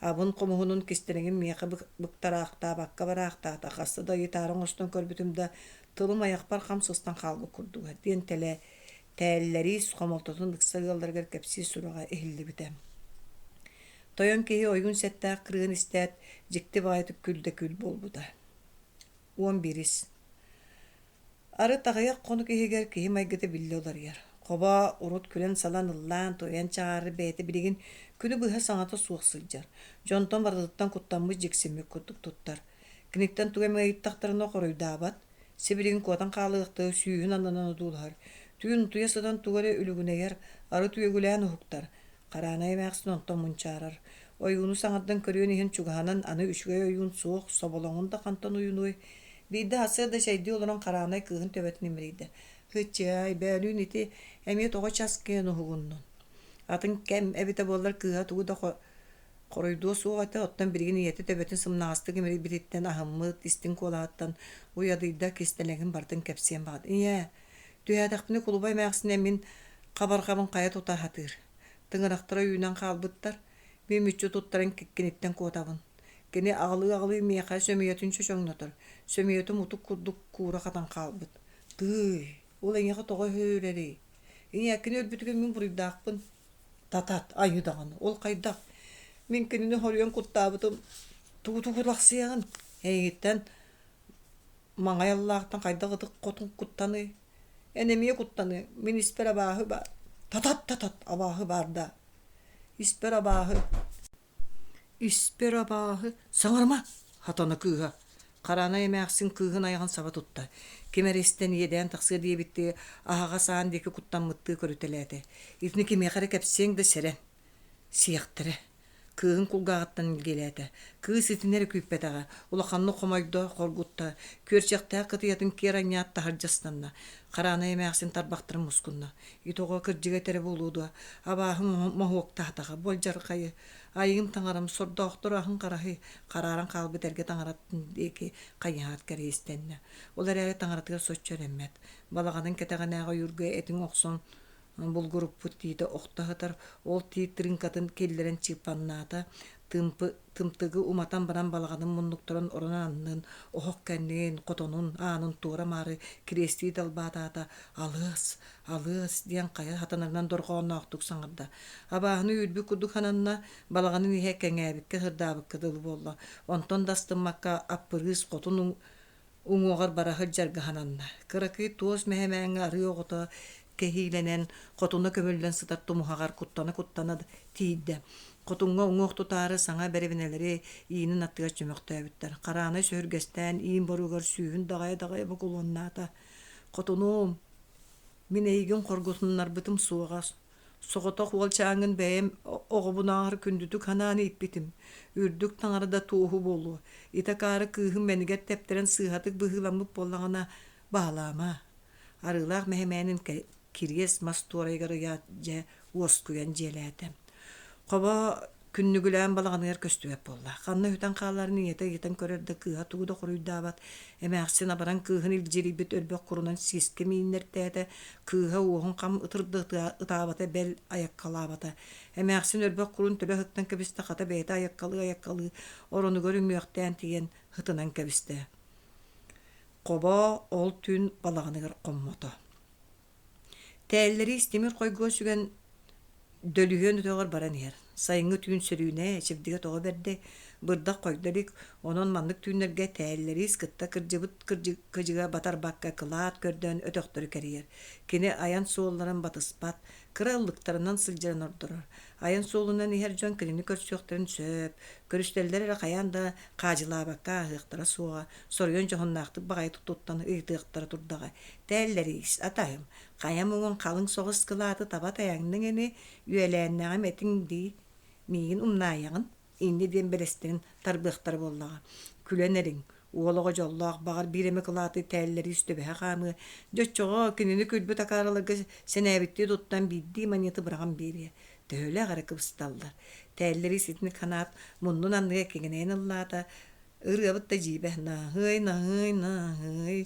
Абын хомуһунун кистэлэҥин миэхэ быктараахтаабакка бараахтаата, хаста да ыйытаары оҥостон көрбүтүм да, тылым айахпар хам сыстан хаалбыт курдуга диэн тэлэ тээллэриис хомолтотун ыкса ыалларыгар кэпсиир сураҕа иһиллибитэ. Тойон киһи ойуун сэттээх кырыһын истээт, дьикти баҕайытык күл да күл буолбута. 11 Арыт аҕыйах хонук иһигэр киһи майгыта биллэ уларыйар. Хобо урут күлэн-салан ыллаан-туойан чаҕаарар бэйэтэ билигин күнү быһа саҥата суох сылдьар. Дьонтон барытыттан куттаммыт дьиксиммит курдук туттар. Киниттэн тугу эмэ ыйыттахтарына хоруйдаабат, сибилигин куотан хаалыахтыы сүүһүн аннынан одуулаһар. Түүн утуйа сытан тугу эрэ үлүгүнэйэр, арыт үөгүлээн уһуктар. Хараанай эмээхсин онтон мунчаарар. Ойууну саҥардан көрүөн иһин чугаһынан аны үчүгэй ойуун суох, соболоҥун да хантан уйунуой? Биирдэ сарсыарда чэйдии олорон Хараанай кыыһын төбөтүн имэрийдэ. Һыччыай, бөөлүүн ити эмиэ тоҕо час киэн уһугуннун? Атын кэм эбитэ буоллар кыыһа тугу да хоруйдуо суох этэ, оттон билигин ийэтэ төбөтүн сымнаҕастык имэрийбититтэн аһыммыт, истиҥ куолаһыттан уйадыйда, кистэлэҥин барытын кэпсиэн баҕарда. Ийээ, түһээтэхпинэ кулуба эмээхсинэ мин хабарҕабын хайа тута сатыыр. Тыҥырахтара үүнэн хаалбыттар. Мин мүччү туттаран киниттэн куотабын. Кини аҕылыы-аҕылыы миэхэ сөмүйэтин чочоҥнотор. Сөмүйэтим утук курдук куура хатан хаалбыт. Тыый, ол эйиэхэ тоҕо өһүөрэрий? Ийээ, кини өлбүтүгэр мин буруйдаахпын. Татат, айыы даҕаны, ол хайдах? Мин кинини хоруйан куттаабытым. Тугу-тугу лахсыйаҕын? Эйигиттэн маҥай аллаахтан хайдах ытык хотун куттаный? Эн эмиэ куттаныаҥ, мин испэр абааһы баар. Татат-татат, абааһы баар даа. Испэр абааһы. Испэр абааһы. Саҥарыма, хатана кыыһа. Хараанай эмээхсин кыыһын айаҕын саба тутта. Ким эрэ истэн иэдээн тахсыа диэбиттии, аһаҕас аан диэки куттаммыттыы көрүтэлээтэ. Итини кимиэхэ эрэ кэпсиэҥ да сэрэн. Сиэхтэрэ. Кыыһын кулгааҕыттан илгиэлээтэ. Кыыс итини эрэ күүппэтэҕэ, улаханнык хомойдо, хоргутта, күөрчэхтээх кытыйатын киэр анньаат таһырдьа ыстанна. Хараанай эмээхсин тарбахтарын мускунна. Ити оҕо кырдьыга этэрэ буолуо дуо, абааһы моһуоктаатаҕа, буолдьархайы, айыым таҥарам, сордоохтор аһын хараһый, харааран хаалбыт эргэ таҥаратын диэки хайыһаат кэриэстэннэ. Ол эрээри таҥаратыгар соччо эрэммэт. Балаҕанын кэтэҕинээҕи ойуурга этиҥ охсон булгуруппут тиитэ охто сытар, ол тиит тырыыҥкатын киллэрэн чыыппаннаата, тыымпы тымтыгы уматан баран балаҕанын муннуктарын орон аннын, оһох кэннин, хотонун аанын туора-маары кириэстии далбаатаата, «Алыас, алыас» диэн хайа хатанарынан дорҕоонноохтук саҥарда. Абааһыны үүрбүт курдук сананна, балаҕанын иһэ кэҥээбиккэ, сырдаабыкка дылы буолла. Онтон да астыммакка аппырыыс хотун уҥуоҕар бара сылдьарга сананна. Кыракый туос мэһэмээҥҥэ арыы оҕото кэһиилэнэн, хотуна көмүллэн сытар тумуһаҕар куттана-куттана тиийдэ. Хотуҥҥа уҥуох тутаары саҥа бэрэбинэлэри иинин аттыгар чөмөхтөөбүттэр. Хараанай сөһүргэстээн иин боругар сүүһүн даҕайа-даҕайа бокулуоннаата. «Хотунуум, мин эйигин хоргутуннарбытым суоҕа, Соҕотох уолчааҥҥын бэйэм оҕобунааҕар күндүтүк санаан ииппитим, үрдүк таҥара да туоһу буолуо, ити акаары кыыһым мэнигэр тэптэрэн сыыһатык быһыыламмыт буоллаҕына, баалаама. Арыылаах мэһэмээнин кириэс мас туорайыгар ыйаат дьэ уоскуйан дьиэлээтэ. Хобо Күннүгүлээн балаҕаныгар көстүбэт буолла. Ханна үтэн хааларын ийэтэ ыйытан көрөр да кыыһа тугу да хоруйдаабат. Эмээхсин абаран кыыһын илдьирийбит өрбөх курунан сиискэ мииннэртээтэ. Кыыһа уоһун хам ытырда ытаабата бэл айаккалаабата. Эмээхсин өрбөх курун төлө ыһыктан кэбистэ, хата бэйэтэ айаккалыы-айаккалыы оронугар үҥүөхтээн тиийэн ытынан кэбистэ. Хобо ол түүн балаҕаныгар хоммото. Тээллэриис тимир хойгуо сүгэн дөлүһүөн өтөҕөр баран иһэр. Сайыҥҥы түүн сөрүүнэ, чэбдигэ тоҕо бэрдэй, бырдах хойдо илик, онон маннык түүннэргэ тээллэриис кытта кырдьыбыт кыдьыга батарбакка кылаат көрдөөн өтөхтөрү кэрийэр. Кини айан суолларын батыспат, кыра ыллыктарынан сылдьарын ордорор. Айан суолунан иһэр дьон кинини көрсүөхтэрин сөп, көрүстэллэр эрэ хайаан да хаадьылаабакка ааһыахтара суоҕа, соруйан дьоһуннаахтык баҕайытык туттан ыйытыахтара турдаҕа. Тээллэриис, атаһым, хайа муҥун халыҥ соҕус кылааты таба тайаҥныҥ ини, үөлээннэҕим этиҥ дии, миигин умнаайаҕын, инньэ диэн бэлэстэрин тарбыахтара буоллаҕа. Күлэн эриҥ, уол оҕо дьоллоох, баҕар биир эмэ кылааты тээллэриис түбэһэ хаамыа, дьэ оччоҕо кинини күлбүт акаарыларга сэнээбиттии туттан биирдии манньыты быраҕан биэриэ. Төһөлөөх эрэ кыбысталлар. Тээллэриис итинник ханаат муннун анныгар киҥинэйэн ыллаата, ырыабыт да дьиибэ наһыай, наһыай, наһыай,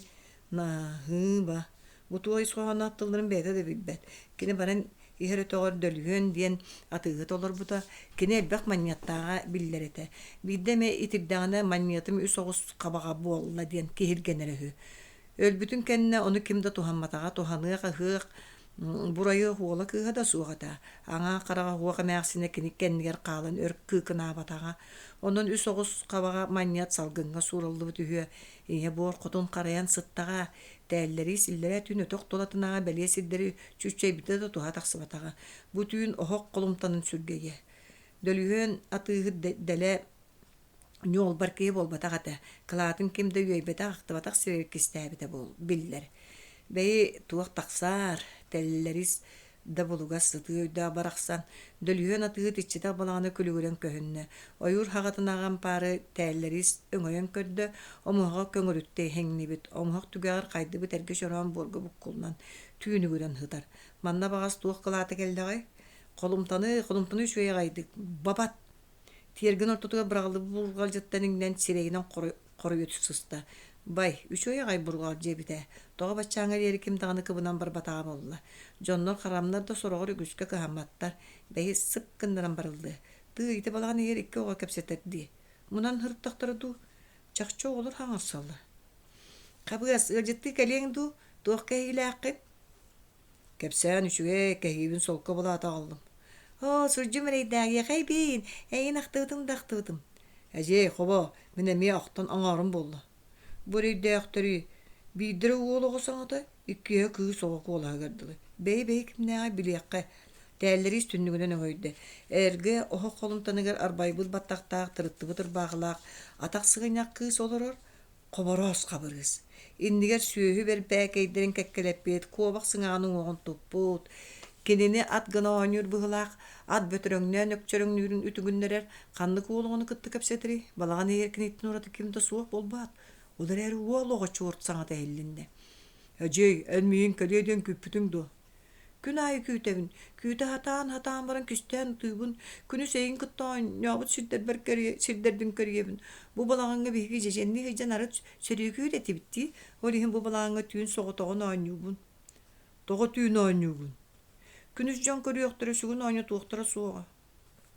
Наһыыба. Бу туой хоһооно тылларын бэйэтэ да билбэт. Кини баран иһэр өтөҕөр Дөлүһүөн диэн атыыһыт олорбута. Кини элбэх манньыаттааҕа биллэр этэ. Биирдэ эмэ итирдэҕинэ манньыатым үс оҕус хабаҕа буолла диэн киһиргэнэрэ үһү. Өлбүтүн кэннэ ону ким да туһамматаҕа, туһаныах аһыах бурайыах уола кыыһа да суох этэ. Аҥаа хараҕа уох эмээхсинэ кини кэннигэр хаалан өр кыыкынаабатаҕа. Онон үс оҕус хабаҕа манньыат салгыҥҥа суураллыбыт үһүө. Ийэ буор хотун харайан сыттаҕа, тээллэриис иллэрээ түүн өтөх тулатынааҕы бэлиэ сирдэри чүччэйбитэ да туһа тахсыбатаҕа. Бу түүн оһох холумтанын сүргэйэ. Дөлүһүөн атыыһыт дэлэ ньуолбар киһи буолбатах этэ. Кылаатын ким да үөйбэтэх, ахтыбатах сиригэр кистээбитэ биллэр. Бэйи туох тахсаар, тэллэрис да булугас сытыы өйдөөх барахсан, дөлүһүөн атыыһыт иччитэх балаҕана күлүгүрэн көһүннэ. Ойуур хаҕатынааҕы ампаары тээллэриис өҥөйөн көрдө, омуһаҕа көҥүрүттэ иһиҥнибит, омуһах түгэҕэр хайдыбыт эргэ чороон буорга буккуллан, түүнүгүрэн сытар. Манна баҕас туох кылаата кэллэҕэй? Холумтаны, холумтаны үчүгэй аҕайдык, бабат! Тиэргэн ортотугар быраҕыллыбыт бурҕалдьыттан иҥнэн сирэйинэн хоруйа сыста. Бай, үчүгэй аҕай бурҕалдьы эбит ээ. Тоҕо баччааҥҥа диэри ким даҕаны кыбынан барбатаҕа буолла. Дьоннор харамнар да сороҕор үгүскэ кыһамматтар. Бэйи сып гыннаран барыллыа. Тыы ити балаҕан иһигэр икки оҕо кэпсэтэр дии. Мунан сырыттахтара дуу? Чахчы оҕолор хаҥырсаллар. Хабыас, ыалдьыттыы кэлиэҥ дуу? Туох кэһиилээххин? Кэпсээн үчүгэй, кэһиибин солко булаата аҕаллым. Оо, сурдьум эрэйдээҕиэхэйбиин, эйигин ахтыбытым да ахтыбытым. Эдьиэй, хобо, мин эмиэ охтон оҥоорум буолла. Бу эрэйдээхтэри биирдэрэ уол оҕо саҥата, иккиһэ кыыс оҕо куолаһыгар дылы. Бэйи-бэйи кимнээҕи билиэххэ. Тээллэриис түннүгүнэн өҥөйдө. Эргэ оһох холумтаныгар арбайбыт баттахтаах, тырыттыбыт ырбаахылаах, атах сыгынньах кыыс олорор, Хобороос Хабырыыс иннигэр сүөһү бэрбээкэйдэрин кэккэлэппит, куобах сыҥаҕын уҥуоҕун туппут, кинини ат гына оонньуур быһыылаах, ат бөтөрөҥнөөн өкчөрөҥнүүрүн үтүгүннэрэр, ханнык уол оҕону кытта кэпсэтэрий, балаҕан иһигэр киниттэн ураты ким да суох буолбаат, ол эрээри уол оҕо чуорт саҥата иһиллиннэ: «Эдьиэй, эн миигин кэлиэ диэн күүппүтүҥ дуо?» Күн аайы күүтэбин, күүтэ сатаан-сатаан баран кистээн ытыыбын, күнүс эйигин кытта оонньообут сирдэрбэр сирдэрбин көрүйэбин. Бу балаҕаҥҥа биһиги дьэдьэннии сылдьан арыт сөрүүкүүр этибит дии, ол иһин бу балаҕаҥҥа түүн соҕотоҕун оонньуубун. Тоҕо түүн оонньуугун? Күнүс дьон көрүөхтэрэ, сүгүн оонньотуохтара суоҕа.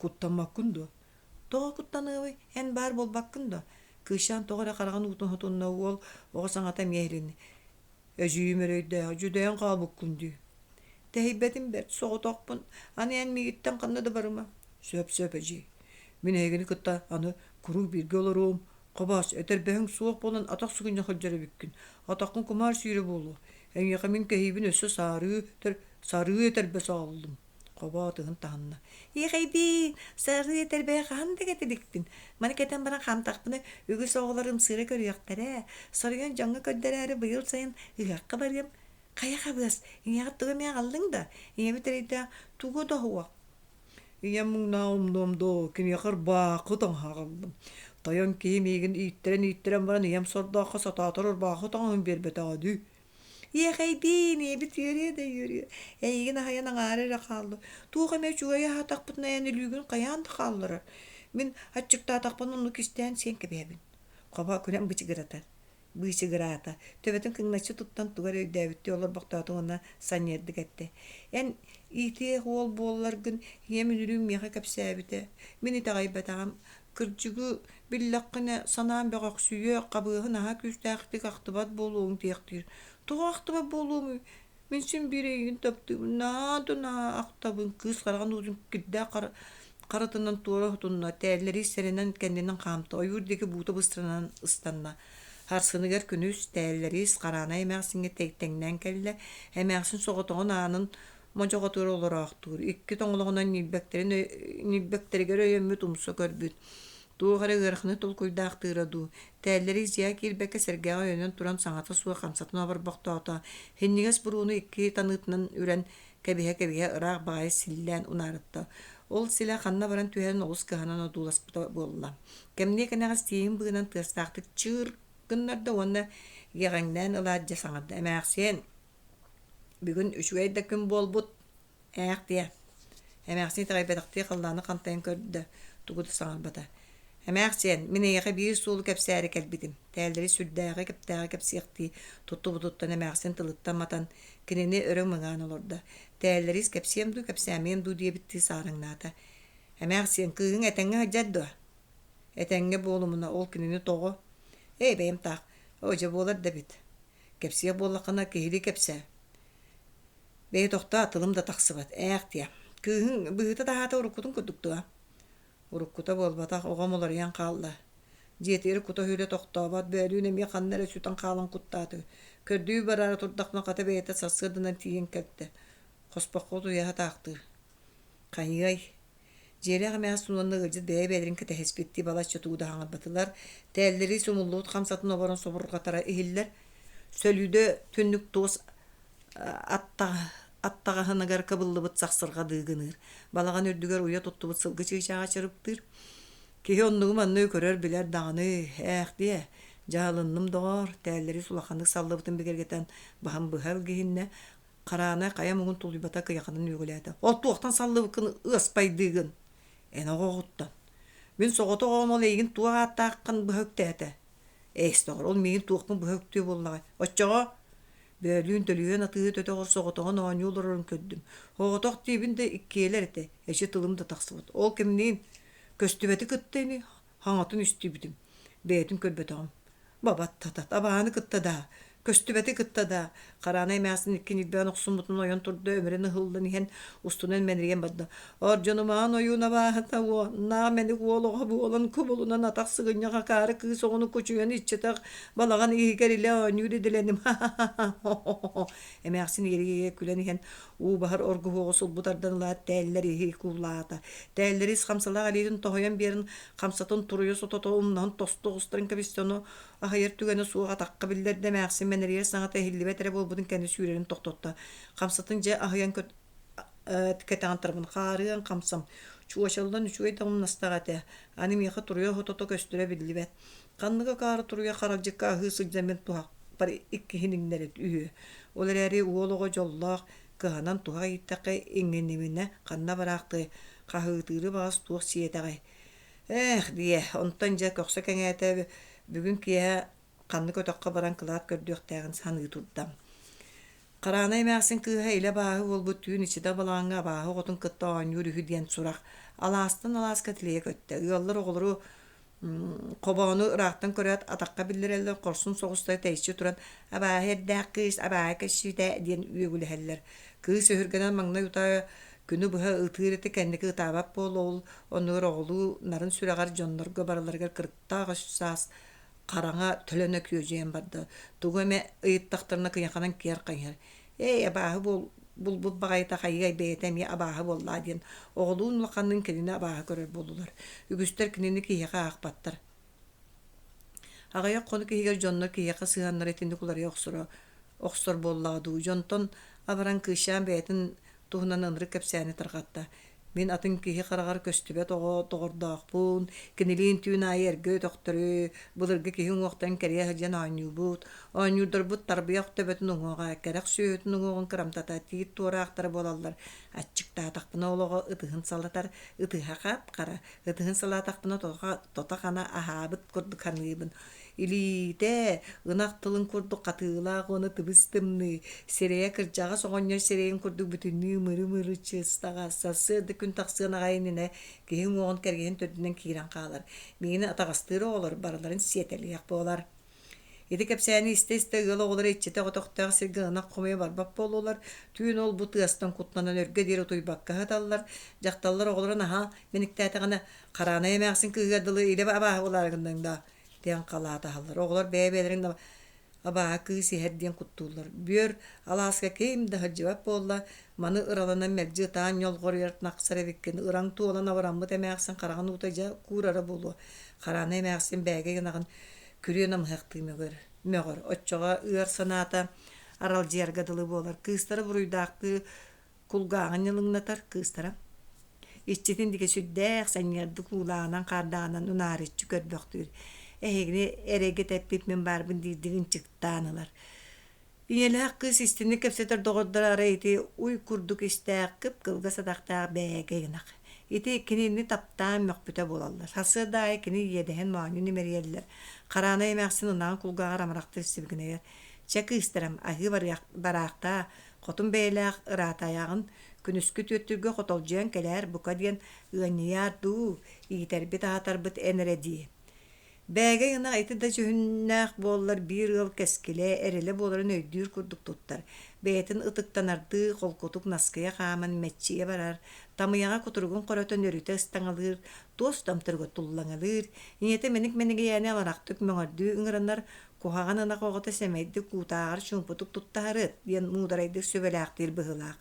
Куттаммаккын дуо? Тоҕо куттаныабый, эн баар буолбаккын дуо? Кыысчаан тоҕо эрэ хараҕын уутун сотунна, уол оҕо саҥата эмиэ иһилиннэ. Эдьиийим эрэйдээх, дьүдэйэн хаалбыккын дии. Тэһийбэтим бэрт, соҕотохпун, аны эн миигиттэн ханна да барыма. Сөп-сөп, эдьиий. Мин эһигини кытта аны куруук бииргэ олоруом. Хобоос, этэрбэһиҥ суох буолан атах сыгынньах сылдьар эбиккин. Атаххын кумаар сиирэ буолуо. Эйиэхэ мин кэһиибин өссө саарыы, сарыы этэрбэс аҕаллым. Хобоо тыһын таһынна. Иэхэйдии, сарыы этэрбэһи хаһан да кэтиликпин. Маны кэтэн баран хаамтахпына, үгүс оҕолор ымсыыра көрүөхтэрэ. Соруйан дьоҥҥо көрдөрөөрү быйыл сайын ыһыахха барыам. Хайа хабыас, ийэҕит тугу эмиэ аҕаллыҥ да? Ийэбит эрэйдээх тугу да уһуох. Ийэм муҥнаах умнуом дуо, киниэхэ ырбаахы таҥаһа аҕаллым. Тойон киһи миигин ииттэрэн-ииттэрэн баран ийэм сордооххо сатаатар ырбаахы таҥаһын биэрбэтэҕэ дии. Иэхэйдиин, ийэбит үөрүө да үөрүө, эйигин аһыйан аҥаара эрэ хаалла, туох эмэ үчүгэйи аһаатахпытына эн өлүүгүн хайаан да хаалларар, мин аччыктаатахпына оннук кистээн сиэн кэбиһэбин. Хобо күлэн бычыгыратар, быычыгыраата, төбөтүн кыҥначчы туттан тугу эрэ өйдөөбүттүү олорбохтоото уонна санньыардык эттэ: «Эн иитиэх уол буолларгын ийэм үнүрүүн миэхэ кэпсээбитэ, мин итэҕэйбэтэҕим, Кырдьыгы биллэххинэ, санаам бөҕөхсүйүө, хабыаһы наһаа күүстээхтик ахтыбат буолуоҥ диэхтиир. Тоҕо ахтыбат буолуомуй? Мин син биир эйигин таптыыбын, наһаа да наһаа ахтабын, кыыс хараҕын уутун кирдээх Харытынан туора уһутунна, тээллэрии сэрэнэн кэннинэн хаамта, ойуур диэки буута быстарынан ыстанна. Сарсыныгар күнүс тээллэриис Хараанай эмээхсиҥҥэ тэҥнээн кэллэ, эмээхсин соҕотоҕун аанын модьоҕотугар олороохтуур, икки тоҥолоҕунан ньилбэктэрин ньилбэктэригэр өйөммүт умса көрбүт, туох эрэ ыараханы толкуйдаахтыыра дуу, тээллэриис дьиэҕэ киирбэккэ сэргэҕэ өйөнөн туран саҥата суох хамсатын оборбохтоото, синньигэс бурууну икки таныытынан үрэн кэбиһэ-кэбиһэ ыраах баҕайы силлээн унаарытта. Ол силэ ханна баран түһэрин олус кыһанан одууласпыта буолла. Кэмниэ кэнэҕэс тииһин быыһынан тыастаахтык чыыр гыннарда уонна иэҕэҥнээн ылаат дьэ саҥарда: «Эмээхсиэн, бүгүн үчүгэй да күн буолбут, ээх диэ». Эмээхсин итэҕэйбэтэхтии халлааны хантайан көрдө, тугу да саҥарбата. «Эмээхсиэн, мин эйиэхэ биир суолу кэпсээри кэлбитим» тээллэри сүрдээҕи-кэптээҕи кэпсиэхтии туттубутуттан эмээхсин тылыттан матан, кинини өрө мыҥаан олордо. Тээллэриис кэпсиэм дуу, кэпсээмиэм дуу диэбиттии саараҥнаата. «Эмээхсиэн, кыыһыҥ этэҥҥэ сылдьар дуо?» «Этэҥҥэ буолумуна, ол кинини тоҕо?» «Ээ, бэйэм таах, оо, дьэ буолар да эбит. Кэпсиэх буоллаххына, киһилии кэпсээ. Бэйи тохтоо, тылым да тахсыбат, ээх диэ. Кыыһыҥ быһыыта-таһаата уруккутун курдук дуо?» Уруккута буолбатах, оҕом уларыйан хаалла. Дьиэтигэр кута-сүрэ тохтообот, бөөлүүн эмиэ ханна эрэ сүтэн хаалан куттаата. Көрдүү бараары турдахпына хата бэйэтэ сарсыарданан тиийэн кэлтэ. Хоспоххо утуйаһа таахтыыр. Хайыай? Дьиэлээх эмээхсин уонна ыалдьыт бэйэ-бэйэлэрин кэтэһиспиттии балачча тугу да хаҥарбатылар. Тээллэрии сумуллубут хамсатын оборон собурҕатара иһиллэр. Сөлүүдэ түннүк туос аттаҕаһыныгар кыбыллыбыт сахсырҕа дыыгыныыр, балаҕан үрдүгэр уйа туттубут сылгы чыычааҕа чырыптыыр. Киһи оннугу-манныгы көрөр-билэр даҕаны, ээх диэ, дьаһалынным доҕоор, тээллэри улаханнык саллыбытын бигэргэтэн баһын быһа илгиһиннэ, Хараанай хайа муҥун тулуйбата кыйаханан үөгүлээтэ. Ол туохтан саллыбыккын ыаспайдыыгын? Эн оҕоҕуттан. Мин соҕотох оҕом ол эйигин туох ааттааххын быһа үктээтэ? Эс доҕор, ол миигин туохпун быһа үктүө буоллаҕай? Оччоҕо Бөөлүүн төлүһүөн атыыһыт өтөҕөр соҕотоҕун оонньуу олорорун көрдүм. Оҕотох диибин да иккиэлэр этэ, эчи тылым да тахсыбыт. Ол кимниин көстүбэти кытта ини хаҥатын үстүүбүтүм. Бэйэтин көрбөтөҕүм. Бабат-татат, абааны кытта даа, көстүбэти кытта даа, Хараанай эмээхсин икки ньилбээн охсуммутун ойон турда, өмүрэн ыһыллан иһэн, устунан мэнэрийэн барда. Ордьонумаан ойуун абааһыта уоннаах мэник уол оҕо буолан кубулунан атах сыгынньах акаары кыыс оҕону кучуйан иччитэх балаҕан иһигэр илэ оонньуур идэлэним ха-ха-ха Эмээхсин иэрийэ күлэн иһэн уу баһар оргуһуоҕу сулбу тардан ылаат тээллэр иһи кууллаата. Тээллэри ис хамсалаах илиитин тоһуйан биэрэн хамсатын туруйа сотото умнаһын тосту оҕустаран кэбистэ ону аһыйар түгэнэ суох атахха биллэрдэ эмээхсин мэнэрийэр саҥата иһиллибэт эрэ буолбутун кэннэ сүүрэрин тохтотто. Хамсатын дьэ аһыйан кэтэҕин тарбын хаарыан хамсам чуочаллан үчүгэй да умнастаҕа этэ аны миэхэ туруйа сотото көстөрө биллибэт ханнык акаары туруйа харалдьыкка аһыы сылдьан мин туһахпар иккиһин иҥнэр үһү ол эрээри уол оҕо дьоллоох кыһанан туһах ииттэххэ иҥиниминэ ханна бараахтыай хаһыытыыры баҕас туох сиэтэҕэй ээх диэ онтон дьэ көхсө кэҥээтэ бүгүн киэһэ ханнык өтөххө баран кылаат көрдүөхтээҕин саныы турда Хараанай эмээхсин кыыһа илэ абааһы буолбут түүн иччитэх балаҕаҥҥа абааһы оҕотун кытта оонньуур үһү диэн сурах алаастан алааска тилийэ көттө. Ыаллар оҕолору хобоону ыраахтан көрөөт атахха биллэрэллэр, хорсун соҕустара тэйиччи туран «Абааһы эрдээх кыыс, абааһы көссүүтэ» диэн үөгүлэһэллэр. Кыыс өһүргэнэн маҥнай утаа күнү быһа ытыыр этэ кэнники ытаабат буола ол оннугар оҕолуу нарын сүрэҕэр дьоннорго барыларыгар кырыктаах өс саас хараҥа төлөнө күөдьүйэн барда. Тугу эмэ ыйыттахтарына кыйаханан киэр хайыһар. «Эй, абааһы буол булбут баҕайыта хайыай бэйэтэ эмиэ абааһы буоллаа» диэн оҕолуун улаханныын кинини абааһы көрөр буоллулар. Үгүстэр кинини киһиэхэ аахпаттар. Аҕыйах хонук иһигэр дьоннор киһиэхэ сыһыаннара итинник уларыйа охсоро охсор буоллаҕа дуу, дьонтон абаран кыысчаан бэйэтин туһунан ынырык кэпсээни тарҕатта. Мин атын киһи хараҕар көстүбэт оҕо доҕордоохпун, кинилиин түүн аайы эргэ өтөхтөрү, былыргы киһи уҥуохтарын кэрийэ сылдьан оонньуубут. Оонньуурдарбыт тарбыйах төбөтүн уҥуоҕа, кэрэх сүөһүтүн уҥуоҕун кырамтата, тиит туораахтара буолаллар. Аччыктаатахпына ол оҕо ытыһын салатар, ытыһа хап-хара, ытыһын салаатахпына тото-хана аһаабыт курдук саныыбын. Илиитэ ынах тылын курдук хатыылаах уонна тыбыс-тымныы, сирэйэ кырдьаҕас оҕонньор сирэйин курдук бүтүннүү мыры-мыры чыыстаҕас, сарсыарда күн тахсыан аҕай иннинэ киһи уҥуоҕун кэргэнин төрдүнэн киирэн хаалар, миигин атаҕастыыр оҕолор барыларын сиэтэлиэх буолар. Ити кэпсээни истэ-истэ ыал оҕолоро иччитэх өтөхтөөх сиргэ ынах хомуйа барбат буоллулар, түүн ол-бу тыастан куттанан өргө диэри утуйбакка сыталлар, дьахталлар оҕолоро наһаа мэниктээтэҕинэ «Хараанай эмээхсин кыыһыгар дылы илэ абааһы буолаары гынныҥ даа» диэн халаатаһаллар. Оҕолор бэйэ-бэйэлэрин абааһы кыыс иһэр диэн куттууллар. Бүөр алааска ким да сылдьыбат буолла, маны ыраланан мэлдьи ытаан ньолҕоруйар тахсар эбиккин, ыраҥ туолан абыраммыт эмээхсин хараҕын уута дьэ куурара буолуо. Хараанай эмээхсин бээгэй ынаҕын күрүө намыһахтыы мөҕөр, мөҕөр. Оччоҕо ыар санаата аралдьыйарга дылы буолар. Кыыстара буруйдаахтыы кулгааҕын ньылыҥнатар кыыстара иччитин диэки сүрдээх сэҥээрдик уулааҕынан-хаардаҕынан унаарыччы көрбөхтүүр эһигини эрэйгэ тэппит мин баарбын диирдик ынчыктаан ылар ийэлээх кыыс истинник кэпсэтэр доҕордоро арай ити уй курдук истээх кып-кылгас атахтаах бэйэкэй ынах ити кинини таптаан мөхпүтэ буолаллар сарсыарда аайы кини иэдэһин моонньун имэрийэллэр хараанай эмээхсин ынаҕын кулгааҕар амарахтыыр сибигинэйэр чэ кыыстарым аһыы бараахтаа Хотун бэйэлээх ыраатайаҕын, күнүскү түөттүүргэ хотолдьуйан кэлээр бука диэн ыанньыйаар дуу, иитэрбит-аһатарбыт эн эрэ дии. Бээгэй ынах ити да дьүһүннээх буоллар биир ыал кэскилэ, эрэлэ буоларын өйдүүр курдук туттар, бэйэтин ытыктанардыы холкутук наскыйа хааман мэччийэ барар, тамыйаҕа кутуругун хоротон өрүтэ ыстаҥалыыр, туос томторуга туллаҥалыыр, ийэтэ мэник-мэнигийээни амарахтык мөҥөрдүү ыҥыранар, Куһаҕан ынах оҕото сэмэйдик куутааҕар чуумпутук туттаһарыт диэн муударайдык сүбэлээхтиир быһыылаах.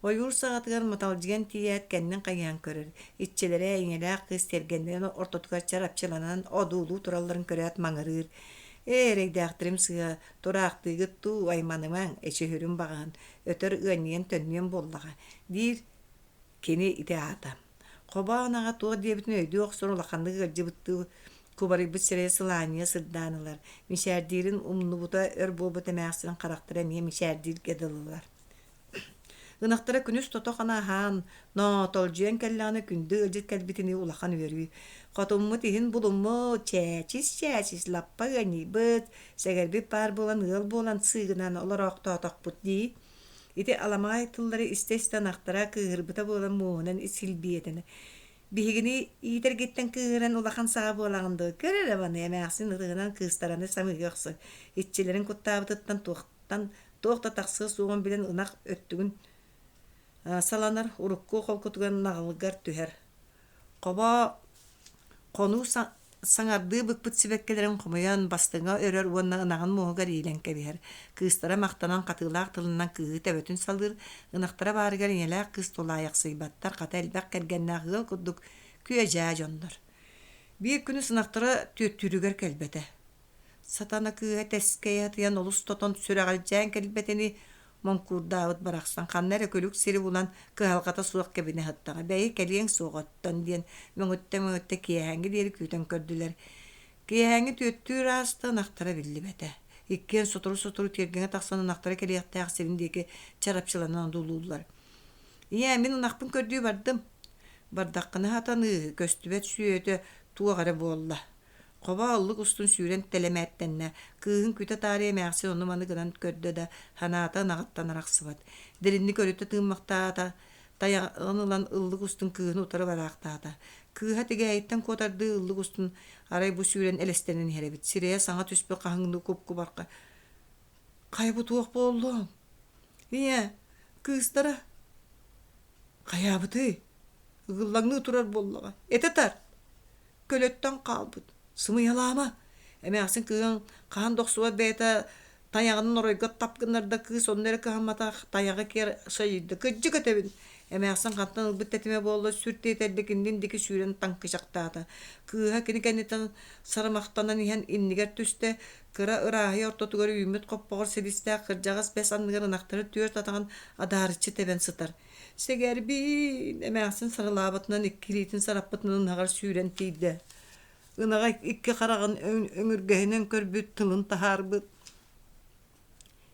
Ойуур саҕатыгар маталдьыйан тиийээт кэннин хайыһан көрөр, иччилэрэ ийэлээх кыыс тиэргэннэрин ортотугар чарапчыланан одуулуу туралларын көрөөт маҥырыыр: «Ээ, эрэйдээхтэрим сыыһа, тураахтыыгыт дуу, айманымаҥ, эчи сүрүн баҕаһын, өтөр ыанньыйан төннүөм буоллаҕа» диир кини ити аата. Хобоон аҕа туох диэбитин өйдүү охсон улаханнык ыалдьыбыттыы кубарыйбыт сирэйэ сылаанньыйа сырдаан ылар, мичээрдиирин умнубута өр буолбут эмээхсин харахтара эмиэ мичээрдииргэ дылылар. Ынахтара күнүс тото-хана аһаан, ноотолдьуйан кэллэҕинэ күндү ыалдьыт кэлбитинии улахан үөрүү. Хотуммут иһин булуммут, чээчис-чээчис лаппа ыанньыйбыт, сэгэрбит баар буолан ыал буолан сыыгынан олороохтоотохпут дии. Ити аламаҕай тыллары истэ-истэ ынахтара кыыһырбыта буолан муоһунан силбиэтэнэ. Биһигини иитэргиттэн кыыһыран улахан саҕа буолаҕын дуо? Көр эрэ маны эмээхсин ытыһынан кыыстараны самыыга охсор. Иччилэрин куттаабытыттан туохтан туох да тахсыа суоҕун билэн ынах өттүгүн саланар, урукку холкутугар наҕылыгар түһэр. Хобо хонуу саҥардыы быкпыт сибэккилэрин хомуйан бастыҥа өрөр уонна ынаҕын муоһугар иилэн кэбиһэр. Кыыстара махтанан хатыылаах тылынан кыыһы төбөтүн салыыр, ынахтара баарыгар ийэлээх кыыс тулаайахсыйбаттар, хата элбэх кэргэннээх ыал курдук күө-дьаа дьоннор. Биир күнүс ынахтара түөттүүрүгэр кэлбэтэ. Сатана кыыһа тэскэйэ сытыйан олус тотон сүрэҕэлдьээн кэлбэтини моҥкуурдаабыт барахсан ханна эрэ күлүк сири булан кыһалҕата суох кэбинэ сыттаҕа бэйи кэлиэҥ суоҕа оттон диэн мөҥүттэ-мөҥүттэ киэһээҥҥи диэри күүтэн көрдүлэр. Киэһээҥҥи түөттүүр ааста ынахтара биллибэтэ. Иккиэн сотору-сотору тиэргэҥҥэ тахсан ынахтара кэлиэхтээх сирин диэки чарапчыланан одуулууллар. Ийээ, мин ынахпын көрдүү бардым. Бардаххына сатаныыһы, көстүбэт сүөтэ туох эрэ буолла. Хобо ыллык устун сүүрэн тэлэмээттэннэ, кыыһын күтэ таарыйа эмээхсин ону-маны гынан көрдө да, санаата ынаҕыттан арахсыбат. Дириҥник өрүтэ тыыммахтаата, тайаҕын ылан ыллык устун кыыһын утары бараахтаата. Кыыһа тигээйиттэн куотардыы ыллык устун арай бу сүүрэн элэстэнэн иһэр эбит. Сирэйэ саҥа түспүт хаһыҥныы куп-кубарха «Хайа бу туох буоллуҥ? Ийээ, кыыстара хайаабытый? Ыгыллаҥныы турар буоллаҕа. Этэ тарт!» көлөттөн хаалбыт. Сымыйалаама! Эмээхсин кыыһын хаһан да охсубат бэйэтэ тайаҕынан оройго тап гыннарда кыыс онно эрэ кыһамматах тайаҕы киэр сайыйда. Кырдьык этэбин! Эмээхсин хантан ылбыт тэтимэ буолла сүр тиэтэрдик иннин диэки сүүрэн таҥкычахтаата. Кыыһа кини кэнниттэн сарымахтанан иһэн иннигэр түстэ, кыра ырааһыйа ортотугар үүммүт хоппоҕор силистээх кырдьаҕас бэс анныгар ынахтары түөрт атаҕын адаарыччы тэбэн сытар. Сэгэрбиин эмээхсин сарылаабытынан икки илиитин сараппытынан ынаҕар сүүрэн тиийдэ. Ынаҕа икки хараҕын өҥүргэһинэн көрбүт, тылын таһаарбыт.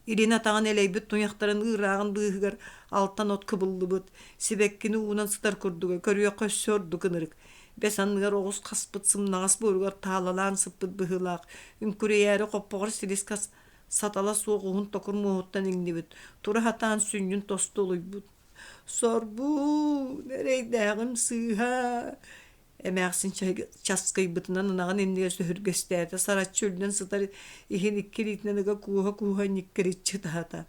Илин атаҕын элэйбит туйахтарын ыырааҕын быыһыгар алтан от кыбыллыбыт, сибэккини уунан сытар курдуга көрүөххэ өссө ордук ынырык. Бэс анныгар оҕус хаспыт сымнаҕас буоругар таалалаан сыппыт быһыылаах, үҥкүрүйээри хоппоҕор силис сатала суох уһун токур муоһуттан иҥнибит, тура сатаан сүнньүн тосту олуйбут. Сорбуун, эрэйдээҕим сыыһа! Эмээхсин часкыйбытынан ынаҕын иннигэр сөһүргэстээтэ, сараччы үрдүнэн сытар иһин икки илиитинэн ыга кууһа-кууһа ньиккириччи ытаата.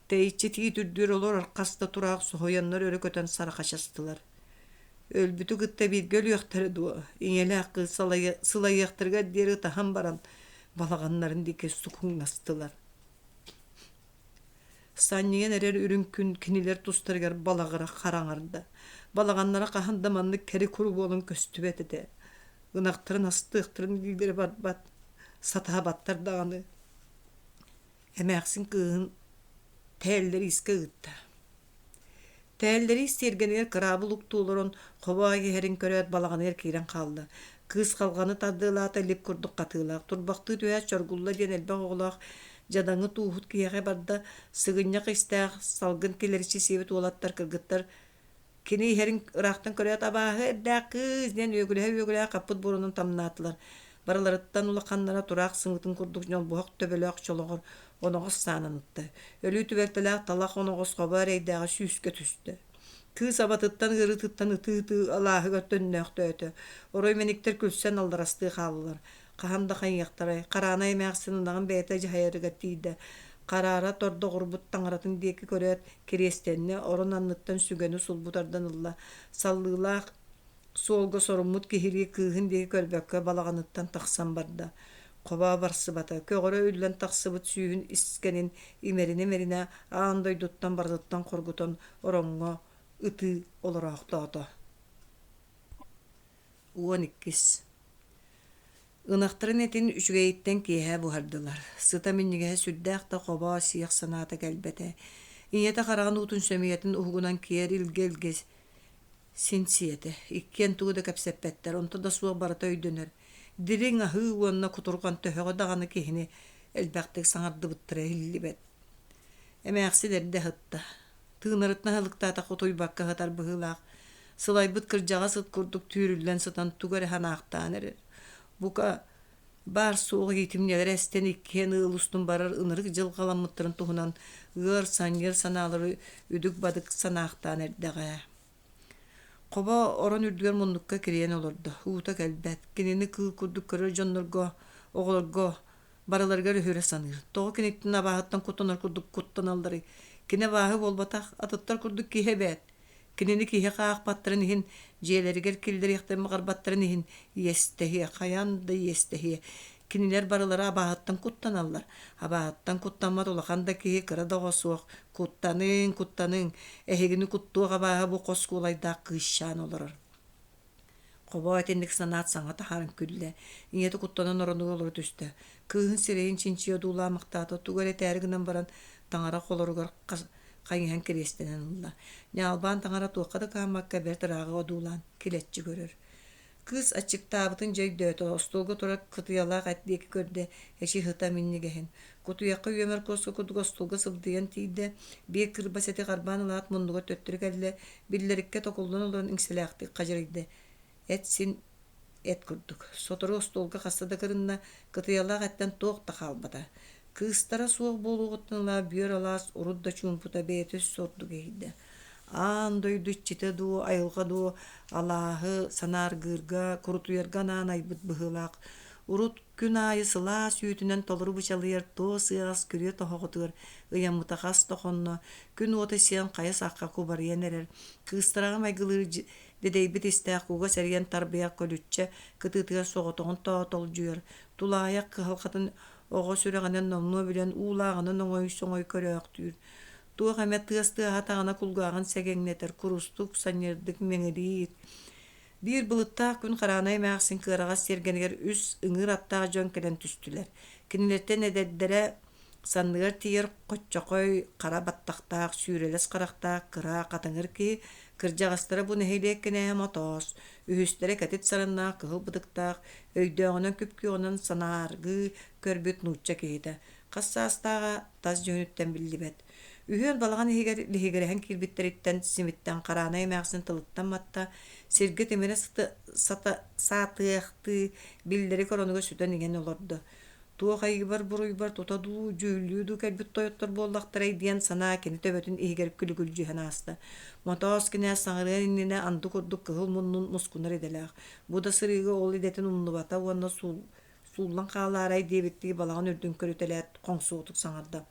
Тэйиччи тиит үрдүгэр олорор хас да тураах соһуйаннар өрө көтөн сарахачастылар. Өлбүтү кытта бииргэ өлүөхтэрэ дуо, ийэлээх кыыс сылайыахтарыгар диэри ытаһан баран, балаҕаннарын диэки сукуҥнастылар. Санньыйан эрэр үрүҥ күн кинилэр тустарыгар балаҕыра хараҥарда. Балаҕаннара хаһан да маннык кэри-куру буолан көстүбэт этэ. Ынахтарын астыахтарын илиилэрэ барбат, сатаабаттар даҕаны. Эмээхсин кыыһын Тээллэриискэ ыытта. Тээллэриис тиэргэнигэр кыраабыл уктуу олорон хобо иһэрин көрөөт балаҕаныгар киирэн хаалла. Кыыс халҕаны тардыалаата лип курдук хатыылаах, турбахтыы түһээт Чоргулла диэн элбэх оҕолоох дьадаҥы тууһут киһиэхэ барда, сыгынньах истээх, салгын килэриччи сиэбит уолаттар, кыргыттар Кини иһэрин ыраахтан көрөөт абааһы эрдээх кыыс диэн үөгүлэһэ-үөгүлэһэ хаппыт буорунан тамнаатылар. Барыларыттан улаханнара тураах сымыытын курдук ньолбуһах төбөлөөх чолоҕор оноҕос саанан ытта. Өлүү түбэлтэлээх талах оноҕос хобо эрэйдээҕи сүүскэ түстэ. Кыыс абатыттан ыарыытыттан ытыы-ытыы алааһыгар төннөөхтөөтө. Орой мэниктэр күлсэн алларастыы хааллылар. Хаһан да хайыахтарай, Хараанай эмээхсин ынаҕын бэйэтэ дьаһайарыгар тиийдэ. Хараара тордоҕурбут таҥаратын диэки көрөөт, кириэстэннэ, орон анныттан сүгэни сулбу тардан ылла. Саллыылаах суолга соруммут киһилии кыыһын диэки көрбөккө балаҕаныттан тахсан барда. Хобоо барсыбата, көҕөрө үллэн тахсыбыт сүүһүн искэнин имэринэ-имэринэ аан дойдуттан барытыттан хоргутан ороҥҥо ытыы олороохтоото. 12. Ынахтарын этин үчүгэйиттэн киэһэ буһардылар. Сыта минньигэһэ сүрдээх да хобоо сиэх санаата кэлбэтэ. Ийэтэ хараҕын уутун сөмүйэтин уһугунан киэр илгэ-илгэ син сиэтэ. Иккиэн тугу да кэпсэппэттэр, онто да суох барыта өйдөнөр. Дириҥ аһыы уонна кутурҕан төһөҕө даҕаны киһини элбэхтик саҥардыбыттара иһиллибэт. Эмээхсин эрдэ аһытта. Тыынарыттан аһылыктаатах утуйбакка сытар быһыылаах. Сылайбыт кырдьаҕас ыт курдук түүрүллэн сытан тугу эрэ санаахтаан эрэр. Бука, баар-суох иитимньилэрэ эстэн иккиэн ыал устун барар ынырык дьылҕаламмыттарын туһунан ыар санньыар санаалары үдүк-бадык санаахтаан эрдэҕэ. Хобо орон үрдүгэр муннукка кирийэн олордо, уута кэлбэт, кинини кыыл курдук көрөр дьоннорго, оҕолорго барыларыгар өһүрэ саныыр. Тоҕо киниттэн абааһыттан куттанар курдук куттаналларый? Кини абааһы буолбатах, атыттар курдук киһи эбээт. Кинини киһиэхэ аахпаттарын иһин, дьиэлэригэр киллэриэхтэрин баҕарбаттарын иһин иэстэһиэ, хайаан да иэстэһиэ. Кинилэр барылара абааһыттан куттаналлар. Абааһыттан куттаммат улахан да киһи, кыра да оҕо суох. Куттаныҥ, куттаныҥ, эһигини куттуох абааһы бу хос куолайдаах кыысчаан олорор. Хобоо итинник санаат саҥа таһааран күллэ, ийэтэ куттанан оронугар олоро түстэ. Кыыһын сирэйин чинчийэ одуулаамахтаата, тугу эрэ этээри гынан баран, таҥара холоругар хайыһан кириэстэнэн ылла. Ньаалбаан таҥара туохха да кыһаммакка бэрт ырааҕы одуулаан килэччи көрөр. Кыыс аччыктаабытын дьэ өйдөөтө, остуолга турар кытыйалаах эт диэки көрдө, эчи сыта минньигэһин. Кутуйахха үөмэр куоска курдук остуолга сыбдыйан тиийдэ, биир кырбас эти харбаан ылаат муннугар төттөрү кэллэ, биллэриккэ токуллан олорон иҥсэлээхтик хадьырыйда. Эт син эт курдук. Сотору остуолга хаста да кырынна, кытыйалаах эттэн туох да хаалбата. Кыыстара суох буолуоҕуттан ыла бүөр алаас урут да чуумпута бэйэтэ өссө ордук иһийдэ. Аан дойду иччитэ дуу, айылҕа дуу алааһы санааргыырга, курутуйарга анаан айбыт быһыылаах. Урут күн аайы сылаас үүтүнэн толору бычалыйар туос ыаҕас күрүө тоһоҕотугар ыйаммыта хас да хонно, күн уота сиэн хайа сахха кубарыйан эрэр, кыыстараҕа майгылыыр дэдэйбит истээх кугас эриэн тарбыйах көлүччэ кытыытыгар соҕотоҕун тоотолдьуйар, тулаайах кыһалҕатын оҕо сүрэҕинэн номнуо билэн уулааҕынан оҥой-соҥой көрөөхтүүр, туох эмэ тыас тыаһаатаҕына кулгааҕын сэгэҥнэтэр, курустук, санньыардык мэҥириир. Биир былыттаах күн Хараанай эмээхсин кыараҕас тиэргэнигэр үс ыҥыыр аттаах дьон кэлэн түстүлэр. Кинилэртэн эдэрдэрэ санныгар тиийэр хоччохой хара баттахтаах, сүүрэлэс харахтаах кыра хатыҥыр киһи, кырдьаҕастара бу нэһилиэк кинээһэ Мотоос, үһүстэрэ кэтит сарыннаах кыһыл бытыктаах, өйдөөҕүнэн күп-күөҕүнэн санааргыы көрбүт нуучча киһитэ. Хас саастааҕа тас дьүһүнүттэн биллибэт. Үһүөн балаҕан иһигэр лиһигирэһэн киирбиттэриттэн симиттэн Хараанай эмээхсин тылыттан матта, сиргэ тимирэ сата саатыахтыы биллэри коронуга сүтэн иҥэн олордо. Туох айыыбар-буруйбар тута дуу, дьүүллүү дуу кэлбит тойоттор буоллахтарай диэн санаа кини төбөтүн иһигэр күлүгүлдьүһэн ааста. Мотоос кинээс саҥарыан иннинэ анды курдук кыһыл муннун мускунар идэлээх. Бу да сырыыга ол идэтин умнубата уонна сууллан хаалаарай диэбиттии балаҕан үрдүн көрүтэлээт хоҥсуотук саҥарда.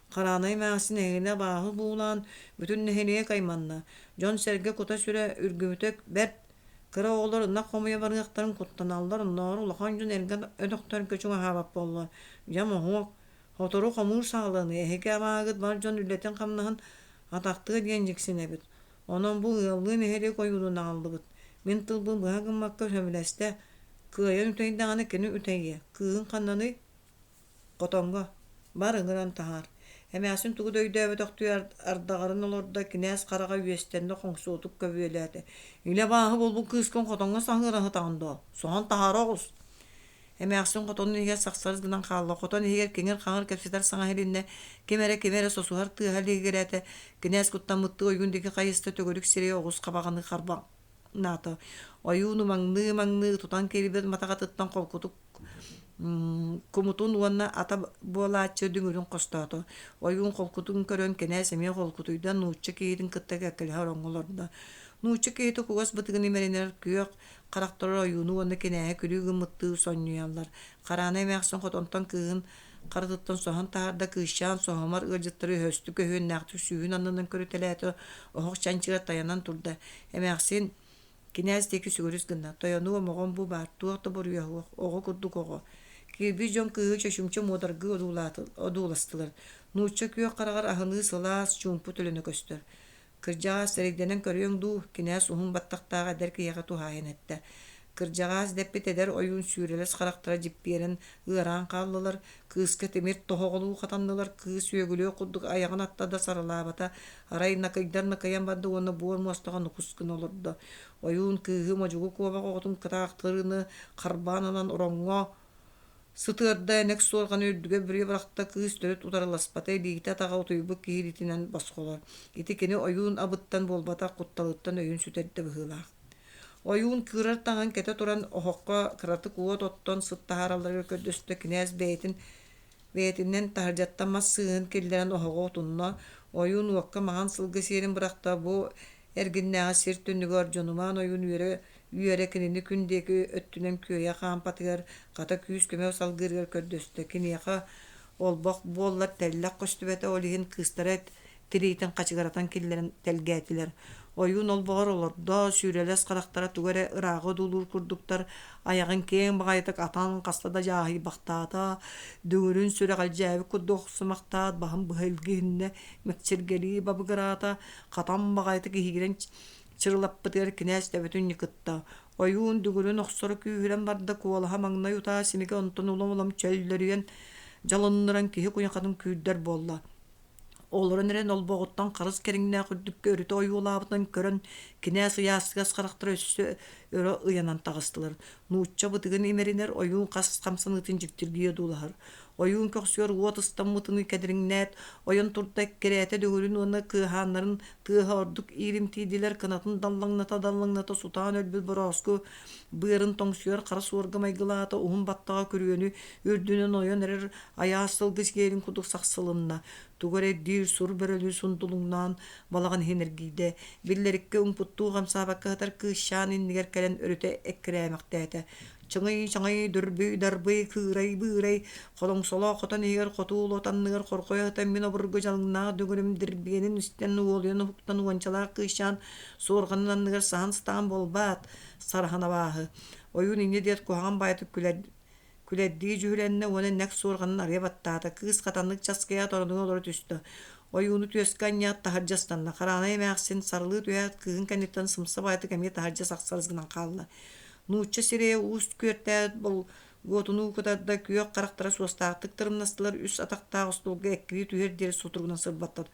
Хараанай эмээхсин эһигини абааһы буулаан бүтүн нэһилиэк айманна. Дьон-сэргэ кута-сүрэ үргүбүтэ бэрт. Кыра оҕолор ынах хомуйа барыахтарын куттаналлар, оннооҕор улахан дьон эргэ өтөхтөргө чугаһаабат буолла. Дьэ моһуок, сотору хомуур саҕаланыа, эһиги абааһыгыт бар дьон үлэтин-хамнаһын атахтыа диэн дьиксинэбит. Онон бу ыаллыы нэһилиэк ойуунун аҕаллыбыт. Мин тылбын быһа гыммакка сөбүлэстэ. Кыайан үтэйдэҕинэ кини үтэйиэ. Кыыһыҥ ханнаный? Хотоҥҥо. Бар ыҥыран таһаар. Эмээхсин тугу да өйдөөбөтөхтүү ардаҕарын олордо, кинээс хараҕа үөстэннэ хоҥсуотук көбүөлээтэ. Илэ абааһы буолбут кыыскын хотоҥҥо саһыара сытаҕын дуо? Соһон таһаара оҕус. Эмээхсин хотонун иһигэр сахсарыс гынан хаалла. Хотон иһигэр киҥир-хаҥыр кэпсэтэр саҥа иһилиннэ. Ким эрэ кими эрэ сосуһар тыаһа лиһигирээтэ. Кинээс куттаммыттыы ойуун диэки хайыста төгүрүк сирэйэ оҕус хабаҕыныы харбаҥнаата. Ойуун ымаҥныы-ымаҥныы тутан киирбит матаҕатыттан холкутук кумутун уонна ата буолааччы дүҥүрүн хостоото. Ойуун холкутун көрөн кинээс эмиэ холкутуйда, нуучча киһитин кытта кэккэлэһэ ороҥҥо олордо. Нуучча киһитэ кугас бытыгын имэринэр күөх харахтара ойууну уонна кинээһи күлүү гыммыттыы сонньуйаллар. Хараана эмээхсин хотонтон кыыһын харытыттан соһон таһаарда, кыысчаан соһумар ыалдьыттары өһөстүк өһүөннээхтик сүүһүн аннынан көрүтэлээтэ, оһох чанчыгар тайанан турда. Эмээхсин кинээс диэки сүгүрүс гынна, тойонуом, оҕом бу баар, туох да буруйа суох, оҕо курдук оҕо. Киирбит дьон кыыһы чочумча муодаргыы одууластылар. Нуучча күөх хараҕар аһыныы сылаас, чуумпу төлөнө көстөр. Кырдьаҕас, эрэйдэнэн көрүөҥ дуу, кинээс уһун баттахтаах эдэр киһиэхэ туһаайан эттэ. Кырдьаҕас дэппит эдэр ойуун сүүрэлэс харахтара дьиппиэрэн ыараан хааллылар, кыыска тимир тоһоҕолуу хатаннылар, кыыс үөгүлүөх курдук айаҕын атта да сарылаабата, арай накыйдар накыйан барда уонна буор муостаҕа нукус гына олордо. Ойуун кыыһы модьугу куобах оҕотун кытаахтарыыны харбаан ылан ороҥҥо Сытыарда энэк суорҕаны үрдүгэр бүрүйэ бырахта, кыыс төрүт утарыласпата, илиитэ-атаҕа утуйбут киһи илиитинэн босхолор. Ити кини ойуун абыттан буолбатах, кутталыттан өйүн сүтэрдэ быһыылаах. Ойуун кыырар таҥаһын кэтэ туран, оһоххо кыратык уот оттон сыт таһааралларыгар көрдөстө, кинээс бэйэтин бэйэтинэн таһырдьаттан мас сыыһын киллэрэн оһоҕу отунна. Ойуун уокка маҥан сылгы сиэрин бырахта, бу эргиннээҕи сир түннүгэр дьонумаан ойуун үөрэ үөрэ кинини күн диэки өттүнэн күөйэ хаампатыгар, хата күүс-көмө салгыырыгар көрдөстө. Киниэхэ олбох буоллар тэллэх көстүбэтэ, ол иһин кыыстара тириитин хачыгыратан киллэрэн тэлгээтилэр. Ойуун олбоҕор олордо, сүүрэлэс харахтара тугу эрэ ырааҕы одуулуур курдуктар, айаҕын киэҥ баҕайытык атан хаста да дьааһыйбахтаата, дүҥүрүн сүрэҕэлдьээбит курдук охсумахтаат, баһын быһа илгиһиннэ, мэкчиргэлии бабыгыраата, хатан баҕайытык иһигирэн чырылаппытыгар кинээс төбөтүн ньыкытта. Ойуун дүҥүрүн охсоро күүһүрэн барда, куолаһа маҥнай утаа симигэ онтон улам-улам чөллөрүйэн, дьалыннаран киһи куйахатын күүрдэр буолла. Олорон эрэн олбоҕуттан харыс кэриҥнээх үрдүккэ өрүтэ ойуулаабытын көрөн, кинээс ыйаастыгас харахтара өссө өрө ыйанан таҕыстылар. Нуучча бытыгын имэринэр ойуун хас хамсаныытын дьиктиргии одуулаһар. Ойуун көхсүгэр уот ыстаммытыныы кэдэриҥнээт, ойон турда, эккирээтэ дүҥүрүн уонна кыаһааннарын тыаһа ордук ииримтийдилэр, кынатын даллаҥната-даллаҥната сутаан өлбүт борооску быарын тоҥсуйар хара суорга майгылаата, уһун баттаҕа күрүөнү үрдүнэн ойон эрэр айаас сылгы сиэрин курдук сахсылынна. Тугу эрэ ирдиир сур бөрөлүү сундулуҥнаан балаҕан иһин эргийдэ. Биллэриккэ умпуттуу хамсаабакка сытар кыысчаан иннигэр кэлэн өрүтэ эккирээмэхтээтэ. Чыҥый-чаҥый, дүрбүй-дарбый, кыырай-быырай, холоҥсолоох хотон иһигэр хотуул от анныгар хорҕойо сытан мин обургу дьалыҥнаах дүҥүрүм дирбиэнин истэн уолуйан уһуктан уончалаах кыысчаан суорҕанын анныгар саһан сытаҕын буолбаат, сараһан абааһы. Ойуун инньэ диэт куһаҕан баайытык күлэр Күлэрдии дьүһүлэннэ уонна нэк суорҕанын арыйа баттаата, кыыс хатаннык часкыйаат оронугар олоро түстэ. Ойууну түөскэ анньаат таһырдьа ыстанна. Хараанай эмээхсин сарылыы түһээт кыыһын кэнниттэн сымса баайытык эмиэ таһырдьа сахсарыс гынан хаалла. Нуучча сирэйэ уус күөртээт болгуотунуу кытарда, күөх харахтара суостаахтык тырымнастылар, үс атахтаах остуолга эккирии түһэр диэри сутуругунан сырбаттар.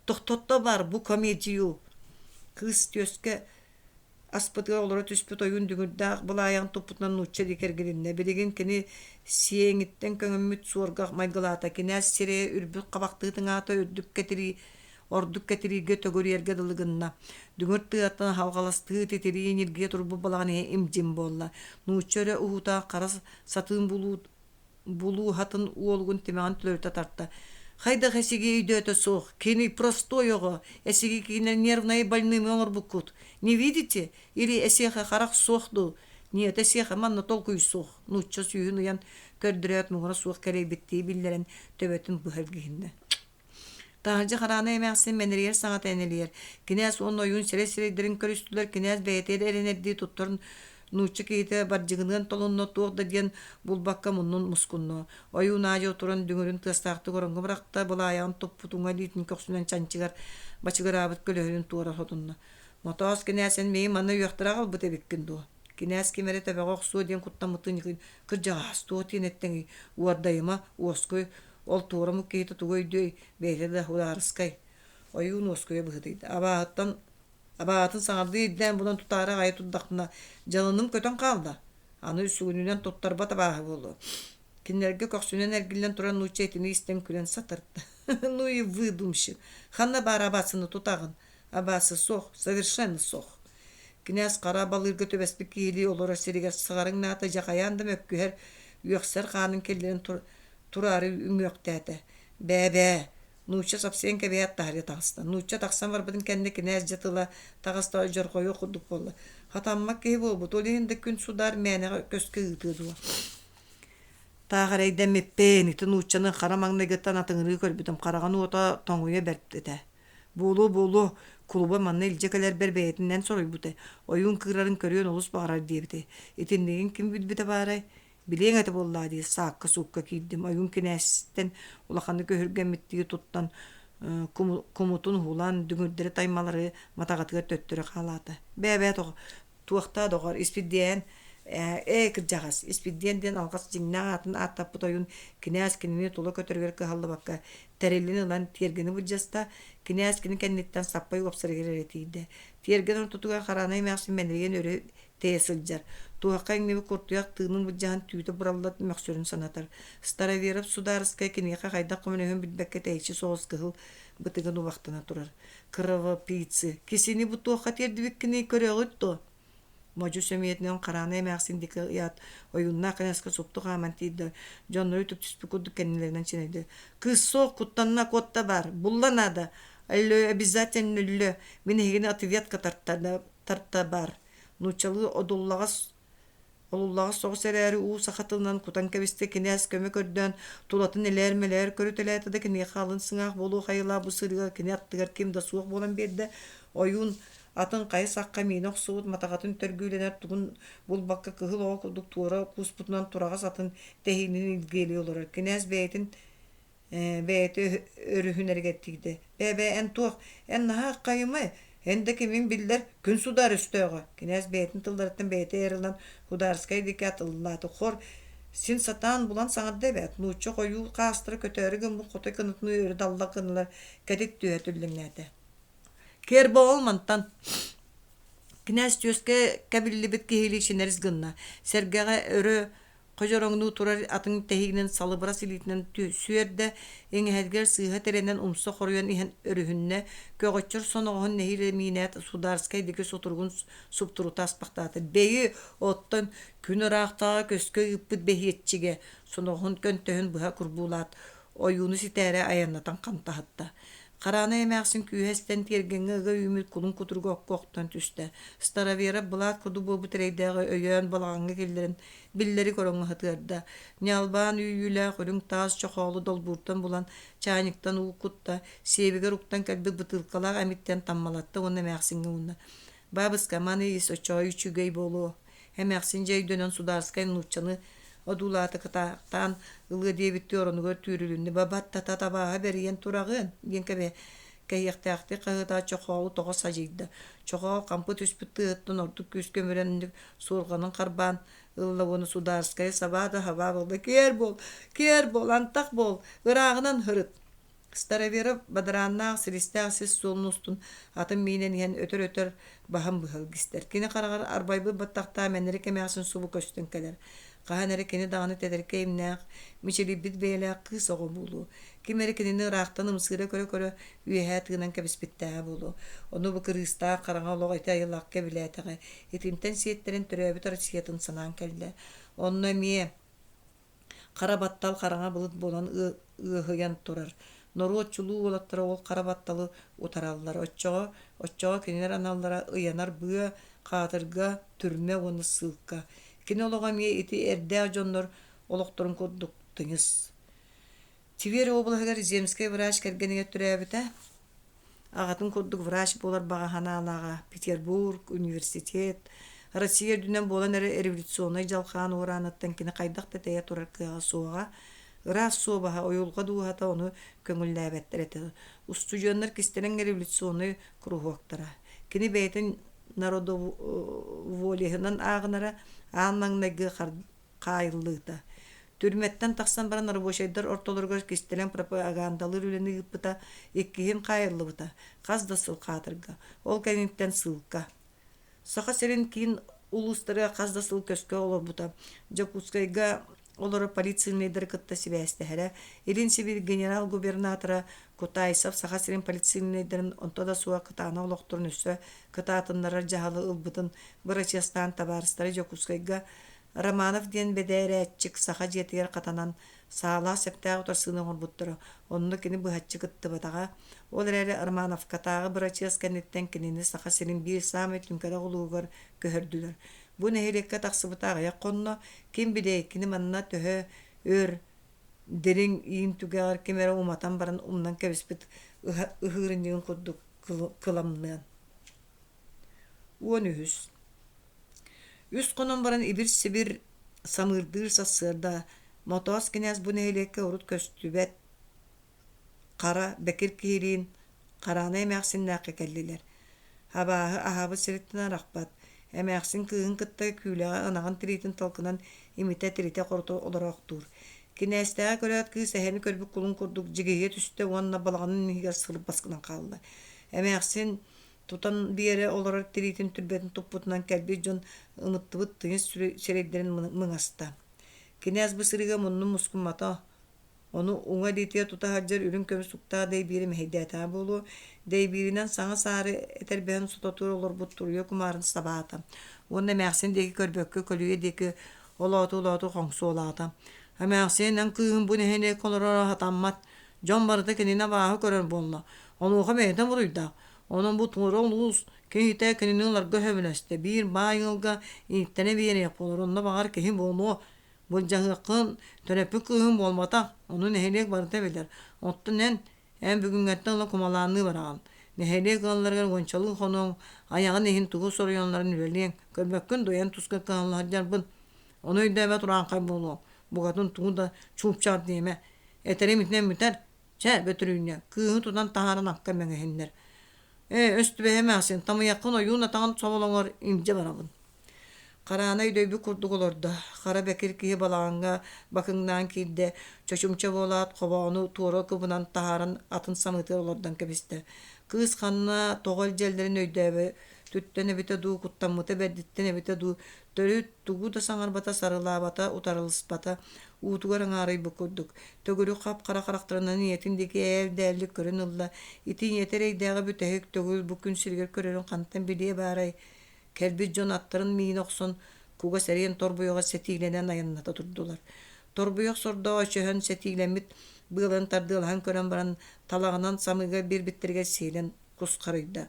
«Тохтотто бар, бу комедию!» Кыыс түөскэ Аспытыгар олоро түспүт ойуун дүҥүрдээх былаайаҕын туппутунан нуучча диэки эргилиннэ. Билигин кини сиэҥиттэн көҥөммүт суорга майгылаата. Кинээс сирэйэ үрбүт хабахтыы тыҥаата, үрдүк кэтирии ордук кэтирииргэ төгүрүйэргэ дылы гынна. Дүҥүр тыаттан халҕаластыы титирии ньиргийэ турбут балаҕан иһэ им-дьим буолла. Нуучча өрө уһуутаах хара сатыын булуу булууһатын уолугун тимэҕин төлөрүтэ тарта. Хайдах эсиги өйдөөтө суох, кини простой оҕо, эсиги кинилэр нервнай больными оҥорбуккут. Не видите? Или эсиэхэ харах суох дуу? Нет, эсиэхэ манна толкуй суох. Нуучча сүүһүн ыйан көрдөрөөт муҥура суох кэлэйбиттии биллэрэн төбөтүн быһа илгиһиннэ. Таһырдьа хараанай эмээхсин мэнэрийэр саҥата энэлийэр. Кинээс уонна ойуун сирэй сирэйдэрин көрүстүлэр, кинээс бэйэтэ эрэнэрдии туттар нуучча киһитэ бардьыгыныан толунна, туох да диэн булбакка муннун мускунна. Ойуун аадьа туран дүҥүрүн тыастаахтык ороҥҥо бырахта, былаайаҕын туппут уҥа илиитин көхсүнэн чанчыгар бачыгыраабыт көлөһүнүн туора сотунна. Мотоос кинээс эн миигин манна үөхтэрэ аҕалбыт эбиккин дуо? Кинээс ким эрэ төбөҕө охсуо диэн куттаммытын кырдьаҕаас туох диэн эттэҥий? Уордайыма, уоскуй, Ол туора омук киһитэ тугу өйдүөй, бэйэтэ да судаарыскай. Ойуун уоскуйа быһыытыйда. Абааһыттан абаҕатын саҥардыы ирдээн булан тутаары аҕайа турдахпына, дьалыным көтөн хаалла. Аны сүгүнүнэн туттарбат абааһы буолуо. Кинилэргэ көхсүнэн эргиллэн туран нуучча итини истэн күлэн сатарда. Ну и выдумщик. Ханна баар абаасыны тутаҕын? Абаасы суох, совершенно суох. Кинээс хара балыырга түбэспит киһилии олорор сиригэр саҕарыҥ наата дьэ хайаан да мөккүһэр, үөхсэр хаанын киллэрэн тураары үҥүөхтээтэ. Бээ-бээ, нуучча сапсыйан кэбиһээт таһырдьа таҕыста. Нуучча тахсан барбытын кэннэ кинээс дьэ тыла таҕыста дьорҕойуох курдук буолла. Хатаммат киһи буолбут, ол иһин да күн судаар мээнэҕэ көскө ыытыа дуо. Таах эрэйдэммиппин, ити нууччаны хара маҥнайгыттан атыҥырыы көрбүтүм, хараҕын уота тоҥуйа бэрт этэ. Буолуо-буолуо, кулуба манна илдьэ кэлэрбэр бэйэтинэн соруйбута, ойуун кыырарын көрүөн олус баҕарар диэбитэ. Итиннигин ким билбитэ баарай? Билиэҥ этэ буоллаа дии, саакка-суукка киирдим, ойуун кинээстэн улаханнык өһүргэммиттии туттан кумутун уһулан, дүҥүрдэри таймалары матаҕатыгар төттөрү хаалаата. Бээ-бээ туохтаа доҕор, Испирдиэн ээ кырдьаҕас, Испирдиэн диэн алҕас дьиҥнээх аатын ааттаппыт ойуун кинээс кинини тула көтөрүгэр кыһаллыбакка тэрилин ылан тиэргэни былдьаста, кинээс кини кэнниттэн саппай уопсарыгар эрэ тиийдэ. Тиэргэн ортотугар Хараанай эмээхсин мэнэрийэн өрө тэйэ сылдьар. Туһахха иҥнибит куртуйах тыынын былдьаһан түүтэ бураллан мөхсөрүн санатар. Староверов судаарыскай киниэхэ хайдах көмөлөһүөн билбэккэ тэйиччи соҕус кыһыл бытыгын убахтана турар. Кровопийцы, кисини бу туохха тиэрдибиккиний көрөҕүт дуо? Модьу сөмүйэтинэн хараанай эмээхсин диэки ыйаат, ойууннаах князька супту хааман тиийдэ, дьоннору үтүктүспүт курдук кэннилэринэн чинэйдэ. Кыыс суох, куттанна, куотта баар, булла наада. Өллө, обязательно өллө, мин эһигини ответка тарта баар. Нууччалыы одуллаҕас олуллаҕас соҕус эрээри уу саха тылынан кутан кэбистэ кинээс көмө көрдөөн тулатын элээр-мэлээр көрүтэлээтэ да киниэхэ алын сыҥаах буолуох айылаах бу сырыыга кини аттыгар ким да суох буолан биэрдэ ойуун атын хайа сахха миинэ охсубут матаҕатын төргүүлэнэр тугун булбакка кыһыл оҕо курдук туора кууспутунан тураҕас атын тэһиинин илгиэлии олорор кинээс бэйэтин бэйэтэ өрүһүнэригэр тиийдэ. Бээ-бээ, эн туох, эн наһаа хайымай, эн да кимиҥ биллэр, күн судаар өстөөҕө. Кинээс бэйэтин тылларыттан бэйэтэ эр ылан Хударскай диэки атыллаата. Хор, син сатаан булан саҥарда эбээт, нуучча хойуу хаастара көтөөрү гыммыт хотой кынатыныы өрө далла гыннылар, кэтит түһэ түллэҥнээтэ. Киэр буол мантан Кинээс түөскэ кэбиллибит киһилии чинэрис гынна. Сэргэҕэ өрө Ходьороҥнуу турар атын тэһиинин салыбырас илиитинэн сүөрдэ, иҥэһэтигэр сыыһа тирэнэн умса хоруйан иһэн өрүһүннэ, көҕөччөр соноҕоһун нэһиилэ миинээт Сударскай диэки сутуругун суптурута аспахтаата. Бэйи, оттон күн ыраахтааҕы көскө ыыппыт бэһиэччигэ соноҕоһун көнтөһүн быһа курбуулаат, ойууну ситээрэ айаннатан хантаһытта. Хараанай эмээхсин күүһэ эстэн тиэргэҥҥэ ыга үүммүт кулун кутуруга окко охтон түстэ. Староверов былаат курдук буолбут эрэйдээҕи өйөөн балаҕаҥҥа киллэрэн биллэри ороҥҥо сытыарда. Ньалбаан үүйүүлээх үрүҥ таас чохоолу долбууртан булан чаанньыктан уу кутта, сиэбигэр уктан кэлбит бытыылкалаах эмиттэн таммалатта уонна эмээхсиҥҥэ уунна. «Бабыска, маны ис, оччоҕо үчүгэй буолуо» Эмээхсин дьэ өйдөнөн судаарскай нууччаны одуулаата кытаахтаан ылыа диэбиттии оронугар түүрүлүннэ «Бабаттата табааһа бэрийэн тураҕын» диэн кэһиэхтээхтик хаһыытаат чохоолу тоҕо садьыйда. Чохоол хампы түспүт тыаһыттан ордук күүскэ өмүрэн суорҕанын харбаан ылла уонна судаарскайы сабаа да хабаа буолла «Киэр буол! Киэр буол! Антах буол! Ырааҕынан һырыт!» Староверов бадарааннаах силистээх сис суолун устун атын миинэн иһэн өтөр-өтөр баһын быһа илгистэр. Кини хараҕар арбайбыт баттахтаах мэнэрик эмээхсин субу көстөн кэлэр. Хаһан эрэ кини даҕаны тэтэркэй имнээх, мичилийбит бэйэлээх кыыс оҕо буолуо. Ким эрэ кинини ыраахтан ымсыыра көрө-көрө үөһээ тыынан кэбиспиттээҕэ буолуо. Ону бу кырыыстаах хараҥа олох ити айылаах кэбилээтэҕэ. Итинтэн сиэттэрэн төрөөбүт Россиятын санаан кэллэ. Онно эмиэ. Хара баттал хараҥа былыт буолан ыаһыйан турар. Норуот чулуу уолаттара ол хара батталы утараллар. Оччоҕо, оччоҕо кинилэр аналлара ыйанар быа, хаатырга, түрмэ уонна ссылка. Кини олоҕо эмиэ ити эрдээх дьоннор олохторун курдук тыйыс. Тверь облаһыгар земскэй врач кэргэнигэр төрөөбүтэ. Аҕатын курдук врач буолар баҕа санаалааҕа Петербург, университет, Россия үрдүнэн буолан эрэр революционнай дьалхаан уорааныттан кини хайдах да тэйэ турар кыаҕа суоҕа. Ыраас суобаһа, уйулҕа дууһата ону көҥүллээбэттэр этэ. Устудьуоннар кистэлэҥ революционнай куруһуоктара. Кини бэйэтин народоволеһынан ааҕынара аан маҥнайгы хаайыллыыта. Түрмэттэн тахсан баран рабочайдар ортолоругар кистэлэҥ пропагандалыыр үлэни ыыппыта, иккиһин хаайыллыбыта, хас да сыл хаатырга. Ол кэнниттэн ссылка. Саха сирин киин улуустарыгар хас да сыл көскө олорбута. Дьокуускайга олорор полицейнайдары кытта сибээстэһэрэ. Илин Сибиир генерал-губернатора Кутайсов Саха сирин полицейнайдарын онто да суох кытаанах олохторун өссө кытаатыннарар дьаһалы ылбытын бырачыастаан табаарыстара Дьокуускайга Романов диэн бэдэрээччик саха дьиэтигэр хатанан, саалаах сэптээх утарсыыны оҥорбуттара, онно кини быһаччы кыттыбатаҕа. Ол эрээри Романовкатааҕы бырачыас кэнниттэн кинини Саха сирин биир саамай түҥкэтэх улууһугар көһөрдүлэр. Бу нэһилиэккэ тахсыбыта аҕыйах хонно, ким билиэй, кини манна төһө өр дириҥ иин түгэҕэр ким эрэ уматан баран умнан кэбиспит ыһыырынньыгын курдук кыламныан. 13. Үс хонон баран ибир-сибир самыырдыыр сарсыарда Мотоос кинээс бу нэһилиэккэ урут көстүбэт хара бэкир киһилиин Хараанай эмээхсиннээххэ кэллилэр. Абааһы аһаабыт сириттэн арахпат, эмээхсин кыыһын кытта күүлэҕэ ынаҕын тириитин талкынан имитэ-тиритэ-хорута олороохтуур. Кинээстээҕи көрөөт кыыс эһэни көрбүт кулун курдук дьигиһийэ түстэ уонна балаҕанын иһигэр сырбас гынан хаалла. Эмээхсин тутан биэрэ олорор тириитин түрбэтин туппутунан кэлбит дьон ымыттыбыт тыйыс сирэйдэрин мыҥаста. Кинээс бу сырыыга муннун мускуммата, ону уҥа илиитигэр тута сылдьар үрүҥ көмүс уктаах дэйбиири мэһэйдээтэҕэ буолуо, дэйбииринэн саҥа саары этэрбэһин сототугар олорбут туруйа кумаарын сабаата уонна эмээхсин диэки көрбөккө көлүйэ диэки олооту-олооту хоҥсуолаата. Эмээхсин эн кыыһым бу нэһилиэккэ олороро сатаммат, дьон барыта кинини абааһы көрөр буолла, онуоха бэйэтэ буруйдаах, Онон бу туора улуус киһитэ кинини ыларга сөбүлэстэ. Биир баай ыалга ииттэнэ биэриэх буолар, онно баҕар киһи буолуо. Былдьаһыаххын, төрөппүт кыыһыҥ буолбатах, ону нэһилиэк барыта билэр. Оттон эн, эн бүгүҥҥэттэн ыла кумалаанныы бараҕын. Нэһилиэк ыалларыгар уончалыы хонуоҥ, айаҕын иһин тугу соруйалларын үлэлиэҥ. Көрбөккүн дуо, эн тускар кыһалла сылдьарбын. Ону өйдөөбөт урааҥхай буолуоҥ. Букатын тугу да чуупчаар диэмэ. Этэрим итинэн бүтэр. Чэ, Бөтүрүүнньэ, кыыһы тутан таһааран акка мэҥэһиннэр. Ээ, өс түбэһэ эмээхсин, тамыйаххын ойуун атаҕын соболоҥор илдьэ барабын. Хараана өйдөйбүт курдук олордо. Хара бэкир киһи балаҕаҥҥа бакыҥнаан киирдэ, чочумча буолаат, хобоону туора кыбынан таһааран атын самыытыгар олордон кэбистэ. Кыыс ханна тоҕо илдьэллэрин өйдөөбөтүттэн эбитэ дуу, куттаммыта бэрдиттэн эбитэ дуу, төрүт тугу да саҥарбата, сарылаабата, утарылыспата, уутугар аҥаарыйбыт курдук, төгүрүк хап-хара харахтарынан ийэтин диэки ээл-дээллик көрөн ылла, ити ийэтэ эрэйдээҕи бүтэһик төгүл бу күн сиригэр көрөрүн хантан билиэ баарай, кэлбит дьон аттарын миинэ охсон, кугас эриэн торбуйаҕа сэтиилэнэн айанната турдулар. Торбуйах сордоох өчөһөн сэтиилэммит быаларын тардыалаһан көрөн баран, талаҕынан самыыга биэрбиттэригэр сиэлэн кусхарыйда.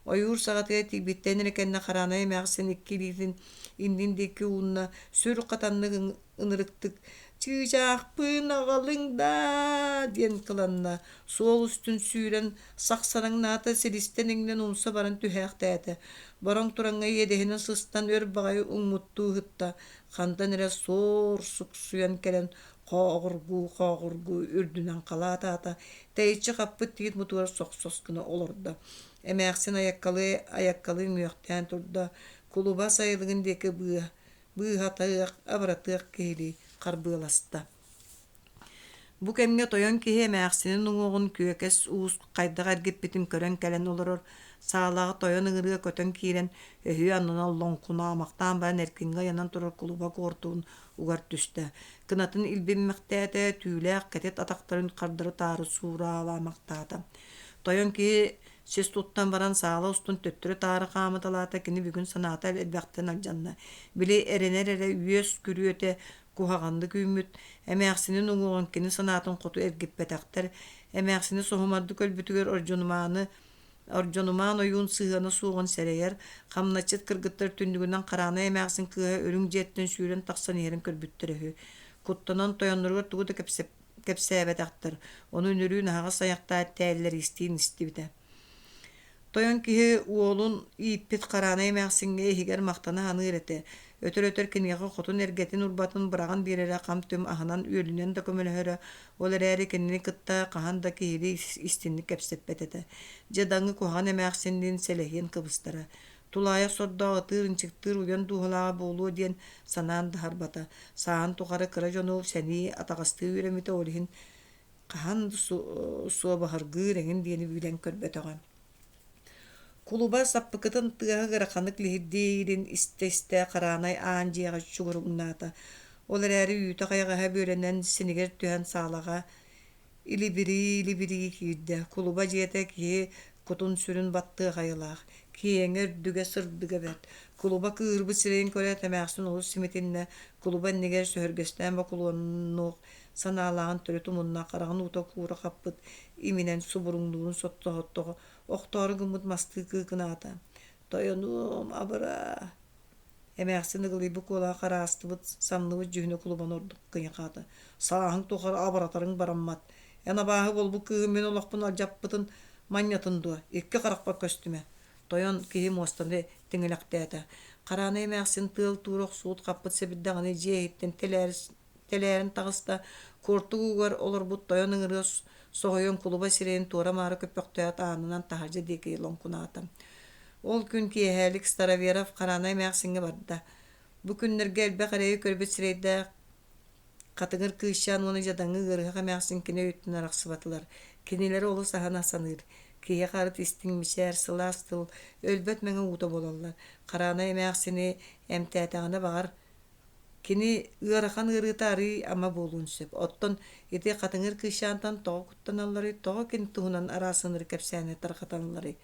Ойуур саҕатыгар тиийбиттэрин эрэ кэннэ Хараанай эмээхсин икки илиитин иннин диэки уунна, сүр хатаннык ынырыктык «Чыычаахпын аҕалыҥ даа!» диэн кыланна, суол устун сүүрэн сахсараҥнаата, силистэн иҥнэн умса баран түһээхтээтэ. Бороҥ тураҥҥа иэдэһинэн сыстан өр баҕайы уҥмуттуу ыһытта, хантан эрэ суор суксуйан кэлэн хооҕургуу-хооҕургуу үрдүнэн халаатаата, тэйиччи хаппыт тиит мутугар сохсос гына олордо. Эмээхсин айаккалыы-айаккалыы үҥүөхтээн турда, кулуба сайылыгын диэки быа, быыһатыах, абыратыах киһилии харбыаласта. Бу кэмҥэ тойон киһи эмээхсинин уҥуоҕун күөкэс уус хайдах эргиппитин көрөн кэлэн олорор, саалаҕа тойон ыҥырыа көтөн киирэн, өһүө аннынан лоҥкунаамахтаан баран эркиҥҥэ ыйанан турар кулуба куортугун угар түстэ. Кынатын илбиммэхтээтэ, түүлээх кэтит атахтарын хардары-таары суураалаамахтаата. Тойон киһи сис туттан баран саала устун төттөрү-таары хаамыталаата, кини бүгүн санаата элбэхтэн алдьанна. Били эрэнэр эрэ үөс күрүөтэ Куһаҕаннык үүммүт эмээхсинин уҥуоҕун кини санаатын хоту эргиппэтэхтэр. Эмээхсини соһумардык өлбүтүгэр Ордьонумааны Ордьонумаан ойуун сыһыана суоҕун сэрэйэр, хамначчыт кыргыттар түннүгүнэн Хараанай эмээхсин кыыһа үрүҥ дьиэттэн сүүрэн тахсан иһэрин көрбүттэр үһү. Куттанан тойонноругар тугу да кэпсээбэтэхтэр, ону үнүрүүн аһаҕас айахтаах тээллэристиин истибитэ. Тойон киһи уолун ииппит Хараанай эмээхсиҥҥэ иһигэр махтана саныыр этэ. Өтөр-өтөр киниэхэ хотун эргэтин-урбатын быраҕан биэрэрэ хам-түм аһынан-үөлүнэн да көмөлөһөрө, ол эрээри кинини кытта хаһан да киһилии истинник кэпсэппэт этэ. Дьадаҥы куһаҕан эмээхсинниин сэлэһиэн кыбыстара. Тулаайах сордоох ытыыр-ынчыктыыр уйан дууһалааҕа буолуо диэн санаан да аһарбата. Сааһын тухары кыра дьону сэнии, атаҕастыы үөрэммитэ ол иһин хаһан да суобаһыргыыр эҥин диэни билэн көрбөтөҕө. Кулуба саппыкытын тыаһа ыараханнык лиһирдиирин истэ-истэ Хараанай аан дьиэҕэ чугуруҥнаата. Ол эрээри үүтэ-хайаҕаһа бүөлэнэн синигэр түһэн саалаҕа илибирии-илибирии киирдэ. Кулуба дьиэтэ киһи кутун-сүрүн баттыах айылаах, киэҥэ, үрдүгэ, сырдыга бэрт. Кулуба кыыһырбыт сирэйин көрөөт эмээхсин олус симитиннэ, кулуба иннигэр сөһүргэстээн бокулуоннуох санаалааҕын төрүт умунна, хараҕын уута куура хаппыт иминэн субуруҥнуурун соттоһоттоҕо охтоору гыммыт мастыы кыыкынаата. «Тойонуом, абыраа!» Эмээхсин ыгылыйбыт куолаһа хараастыбыт, самныбыт дьүһүнэ кулубаны ордук кыйахаата. «Сааһыҥ тухары абыратарыҥ бараммат. Эн абааһы буолбут кыыһым мин олохпун алдьаппытын манньатын дуо? Икки харахпар көстүмэ!» Тойон киһи муостаны тиҥилэхтээтэ. Хараанай эмээхсин тыал туура охсубут хаппыт сэбирдэҕини дьиэ иһиттэн тэлээрэн таҕыста, куортук уугар олорбут тойон ыҥырыа соһуйан кулуба сирэйин туора-маары көппөхтөөт аанынан таһырдьа диэки лоҥкунаата. Ол күн киэһээлик Староверов Хараанай эмээхсиҥҥэ барда. Бу күннэргэ элбэх эрэйи көрбүт сирэйдээх хатыҥыр кыысчаан уонна дьадаҥы ыарыһах эмээхсин кини өйүттэн арахсыбатылар. Кинилэри олус аһына саныыр. Киһиэхэ арыт истиҥ мичээр, сылаас тыл, өлбөт мэҥэ уута буолаллар. Хараанай эмээхсини эмтээтэҕинэ баҕар, Кини ыарахан ыарыыта арыый ама буолуон сөп. Оттон ити хатыҥыр кыысчаантан тоҕо куттаналларый, тоҕо кини туһунан араас ынырык кэпсээни тарҕаталларый?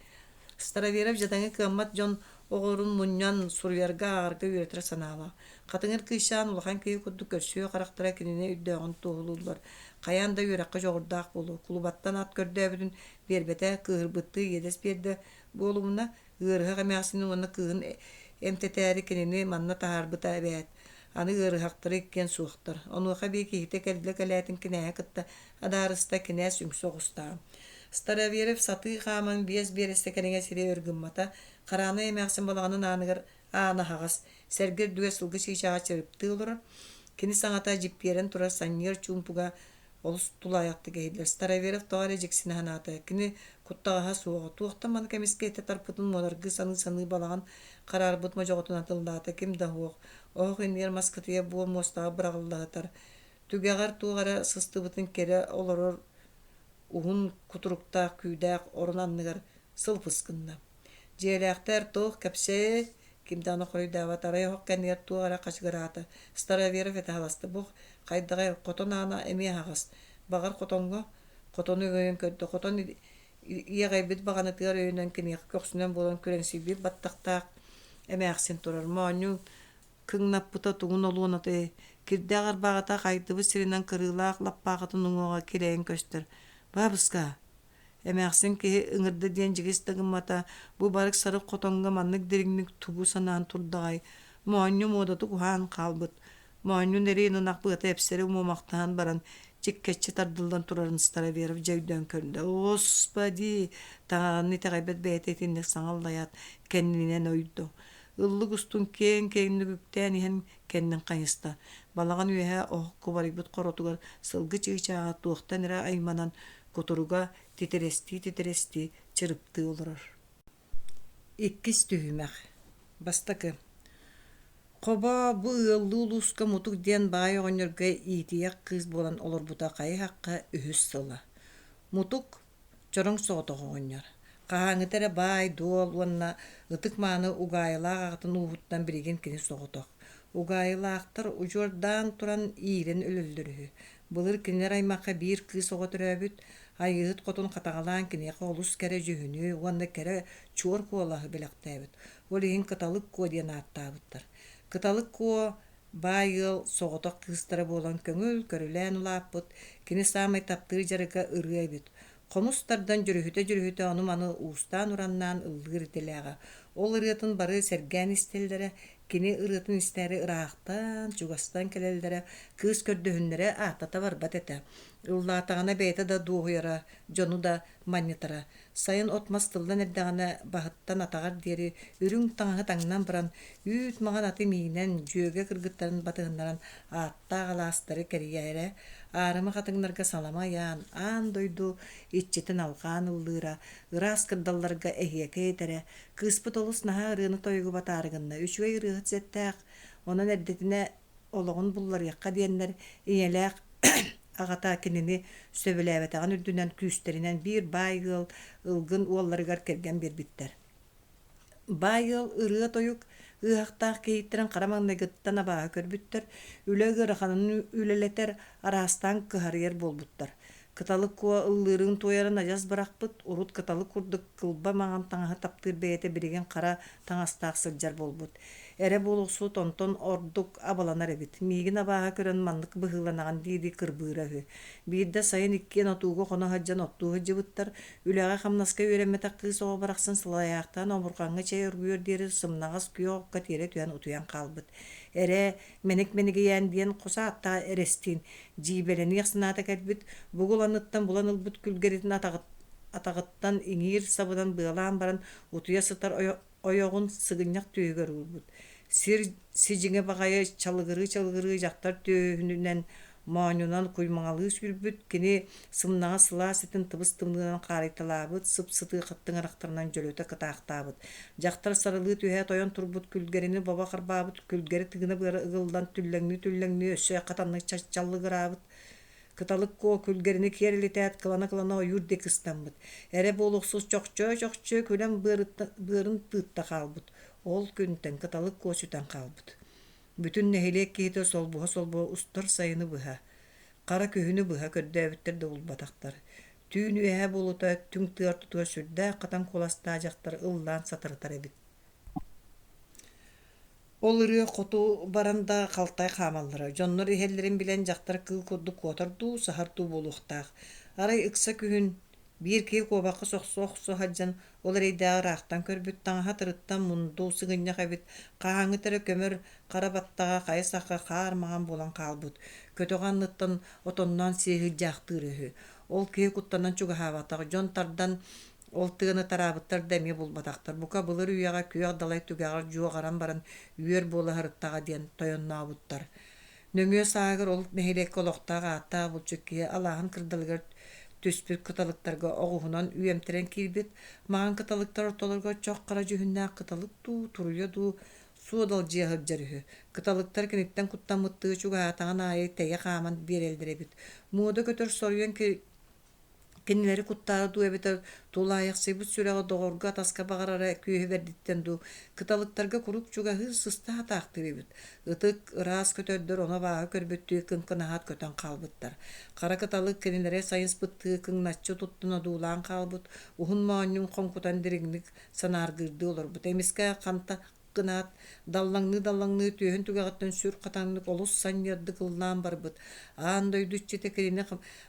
Староверов дьадаҥы кыаммат дьон оҕолорун мунньан, суруйарга, ааҕарга үөрэтэр санаалаах. Хатыҥыр кыысчаан улахан киһи курдук көрсүө харахтара кинини өйдөөҕүн туоһулууллар. Хайаан да үөрэххэ дьоҕурдаах буолуо. Кулубаттан ат көрдөөбүтүн биэрбэтэ, кыыһырбыттыы иэдэс биэрдэ буолумуна, Ыарыһах эмээхсинин уонна кыыһын эмтэтээри кинини манна таһаарбыта эбээт. Аны ыарыһахтара иккиэн суохтар. Онуоха эбии киһитэ кэллэ кэлээтин кинээһи кытта адаарыста, кинээс үҥсэ оҕустаҕа. Староверов сатыы хааман биэс биэрэстэ кэриҥэ сири өр гыммата. Хараанай эмээхсин балаҕанын ааныгар аана аһаҕас, сэргэ үрдүгэр сылгы чыычааҕа чырыптыы олорор. Кини саҥата дьиппиэрэн турар санньыар чуумпуга олус тулаайахтык иһиллэр. Староверов тоҕо эрэ дьиксинэ санаата. Кини куттаҕаһа суоҕа, туохтан маны кэмискэ этэ тарпытын муодаргыы саныы-саныы балаҕан хараарбыт модьоҕотун атыллаата. Ким да суох. Оһох иннигэр мас кытыйа буор муостаҕа быраҕылла сытар. Түгэҕэр туох эрэ сыстыбытын кэрэ олорор уһун кутуруктаах күүдээх орон анныгар сылпыс гынна. Дьиэлээхтэр туох кэпсээ ким даҕаны хоруйдаабат, арай оһох кэннигэр туох эрэ хачыгыраата. Староверов этэ аһаласта, бу хайдаҕай, хотон аана эмиэ аһаҕас. Баҕар хотоҥҥо, хотону өҥөйөн көрдө, хотон иэҕэйбит баҕанатыгар өйөнөн киниэхэ көхсүнэн буолан күрэҥсийбит баттахтаах эмээхсин турар. Моонньу кыҥнаппыта тугун олуонатай, кирдээх арбаҕата хайдыбыт сиринэн кырыылаах лаппаахытын уҥуоҕа килэйэн көстөр. «Бабыска, Эмээхсин киһи ыҥырда диэн дьигис да гыммата, бу барык-сарык хотоҥҥо маннык дириҥник тугу санаан турдаҕай, моонньу муодатык уһаан хаалбыт, моонньун эриэн ынах быата эпсэри умуомахтаһан баран чиккэччи тардыллан турарын Староверов дьэ өйдөөн көрдө. «Господи!» таҥараны итэҕэйбэт бэйэтэ итинник саҥа аллайаат, кэннинэн ойдо. Ыллык устун киэҥ-киэҥник үктээн иһэн кэннин хайыста. Балаҕан үөһэ оһох кубарыйбыт хоротугар сылгы чыычааҕа туохтан эрэ айманан кутуруга титирэстии-титирэстии чырыптыы олорор. Иккис түһүмэх. Бастакы. Хобо бу ыаллыы улууска Мутук диэн баай оҕонньорго иитийэх кыыс буолан олорбута хайы-хахха үһүс сыла. Мутук чороҥ соҕотох оҕонньор. Хаһааҥҥыта эрэ баай-дуол уонна ытык-мааны угаайылаах аҕатын ууһуттан билигин кини соҕотох. Угаайылаахтар удьуордаан туран иирэн өлөллөр үһү. Былыр кинилэр аймахха биир кыыс оҕо төрөөбүт, Айыыһыт хотун хатаҕалаан киниэхэ олус кэрэ дьүһүнү уонна кэрэ чуор куолаһы бэлэхтээбит. Ол иһин Кыталык Куо диэн ааттаабыттар. Кыталык Куо Баай ыал соҕотох кыыстара буолан көҥүл, көрүлээн улааппыт, кини саамай таптыыр дьарыга ырыа эбит. Хомус тардан дьүрүһүтэ-дьүрүһүтэ ону-маны уустаан-ураннаан ыллыыр идэлээҕэ. Ол ырыатын бары сэргээн истэллэрэ, кини ырыатын истээри ыраахтан, чугастан кэлэллэрэ, кыыс көрдөһүннэрэ ааттата барбат этэ. Ыллаатаҕына бэйэтэ да дуоһуйара, дьону да манньытара. Сайын от-мас тыллан эрдэҕинэ баһыттан атаҕар диэри үрүҥ таҥаһы таҥнан баран, үүт маҥан аты миинэн, дьүөгэ кыргыттарын батыһыннаран ааттаах алаастары кэрийэрэ, аарыма хатыҥнарга салама ыйаан, аан дойду иччитин алҕаан ыллыыра, ыраас кырдалларга эһиэкэй этэрэ, кыыспыт олус наһаа ырыаны-тойугу батаары гынна, үчүгэй ырыаһыт сэттээх, онон эрдэтинэ олоҕун булларыахха диэннэр ийэлээх аҕата кинини сөбүлээбэтэҕин үрдүнэн күүстэринэн биир баай ыал ылгын уолларыгар кэргэн биэрбиттэр. Баай ыал ырыа-тойук ыаһахтаах кийииттэрин хара маҥнайгыттан абааһы көрбүттэр, үлэ ыараханын үлэлэтэр, араастаан кыһарыйар буолбуттар. Кыталык Куо ыллыырын-туойарын адьас бырахпыт, урут кыталык курдук кылба маҥан таҥаһы таптыыр бэйэтэ билигин хара таҥастаах сылдьар буолбут. Эрэ буолуохсут онтон ордук абаланар эбит. Миигин абааһы көрөн маннык быһыыланаҕын дии-дии кырбыыра үһү. Биирдэ сайын иккиэн отууга хоно сылдьан оттуу сылдьыбыттар. Үлэҕэ-хамнаска үөрэммэтэх кыыс оҕо барахсан сылайаахтаан омурҕаҥҥа чэй оргуйуор диэри сымнаҕас күөх окко тиэрэ түһэн утуйан хаалбыт. Эрэ, мэник-мэнигийээн диэн хос ааттаах эрэстиин дьиибэлэниэх санаата кэлбит, бугул анныттан булан ылбыт күлгэритин атаҕыттан иҥиир сабынан быалаан баран утуйа сытар ойоҕун сыгынньах түөһүгэр уурбут. Сир сидьиҥэ баҕайы чалыгырыы-чалыгырыы дьахтар түөһүнэн моонньунан куймаҥалыы сүүрбүт, кини сымнаҕас сылаас этин тыбыс-тымныынан хаарыйталаабыт, сып-сытыы хаттыҥарахтарынан дьөлүтэ кытаахтаабыт. Дьахтар сарылыы түһээт ойон турбут күлгэрини бобо харбаабыт, күлгэри тыына-быара ыгыллан түллэҥнии-түллэҥнии өссө хатаннык чаллыгыраабыт. Кыталык Куо күлгэрини киэр илитээт кылана-кылана ойуур диэки ыстаммыт. Эрэ буолуохсут чохчоо-чохчоо күлэн быарын тыытта хаалбыт. Ол күнтэн Кыталык Куо сүтэн хаалбыт. Бүтүн нэһилиэк киһитэ солбуһа-солбуһа устар сайыны быһа, хара күһүнү быһа көрдөөбүттэр да булбатахтар. Түүн үөһэ буолута түҥ тыа ортотугар сүрдээх хатан куоластаах дьахтар ыллаан сатарытар эбит. Ол ырыа хоту баран да халтай хаамаллара, дьоннор иһэллэрин билэн дьахтар кыыл курдук куотар дуу, саһар дуу буолуохтаах. Арай ыкса күһүн биир киһи куобахха сохсо-охсо сылдьан ол эрэйдээҕи ыраахтан көрбүт, таҥаһа тырыттан мунду сыгынньах эбит, хаһааҥҥыта эрэ көмөр хара баттаҕа хайа сахха хаар маҥан буолан хаалбыт, көтөҕө анныттан отонноон сиэ сылдьаахтыыр үһү. Ол киһи куттанан чугаһаабатах, дьон тардан ол тыаны тараабыттар да эмиэ булбатахтар. Бука былыр үйэҕэ күөх далай түгэҕэр дьуоҕаран баран үөр буола сырыттаҕа диэн тойоннообуттар. Нөҥүө сааһыгар ол нэһилиэккэ олохтоох ааттаах булчут киһи алааһын кырдалыгар түспүт кыталыктарга оҕуһунан үөмтэрэн киирбит, маҥан кыталыктар ортолоругар чох хара дьүһүннээх кыталык дуу, туруйа дуу суодалдьыйа сылдьар үһү. Кыталыктар киниттэн куттаммыттыы чугаһаатаҕын аайы тэйэ хааман биэрэллэр эбит. Муода көтөр соруйан кинилэри куттаары дуу эбэтэр тулаайахсыйбыт сүрэҕэ доҕорго-атаска баҕарара күүһэ бэрдиттэн дуу, кыталыктарга куруук чугаһыы сыста сатаахтыыр эбит. Ытык, ыраас көтөрдөр ону абааһы көрбүттүү кыҥкынаһаат көтөн хаалбыттар. Хара кыталык кинилэри сайыспыттыы кыҥначчы туттан одуулаан хаалбыт, уһун моонньун хоҥкутан дириҥник санааргыырдыы олорбут. Эмискэ ханта гынаат, даллаҥныы-даллаҥныы түөһүн түгэҕиттэн сүр хатаннык олус санньыардык ыллаан барбыт. Аан дойду иччитэ кинини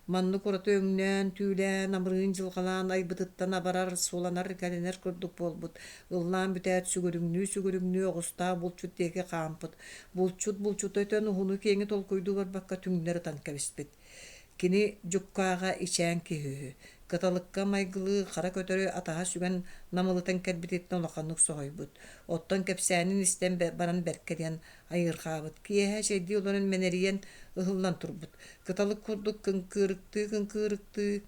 маннык ураты өҥнөөн, түүлээн, амырыын дьылҕалаан айбытыттан абарар, суланар, кэлэнэр курдук буолбут. Ыллаан бүтээт сүгүрүҥнүү-сүгүрүҥнүү оҕустаах булчут диэки хаампыт. Булчут булчута өтөн уһуну-киэҥи толкуйдуу барбакка түҥнэри ытан кэбиспит. Кини дьуккааҕа ичээн киһи үһү. Кыталыкка майгылыы хара көтөрү атаһа сүгэн намылытан кэлбититтэн улаханнык соһуйбут. Оттон кэпсээнин истэн баран бэркэ диэн айыырҕаабыт. Киэһэ чэйдии олорон мэнэрийэн ыһыллан турбут. Кыталык курдук кыҥкыырыктыы-кыҥкыырыктыы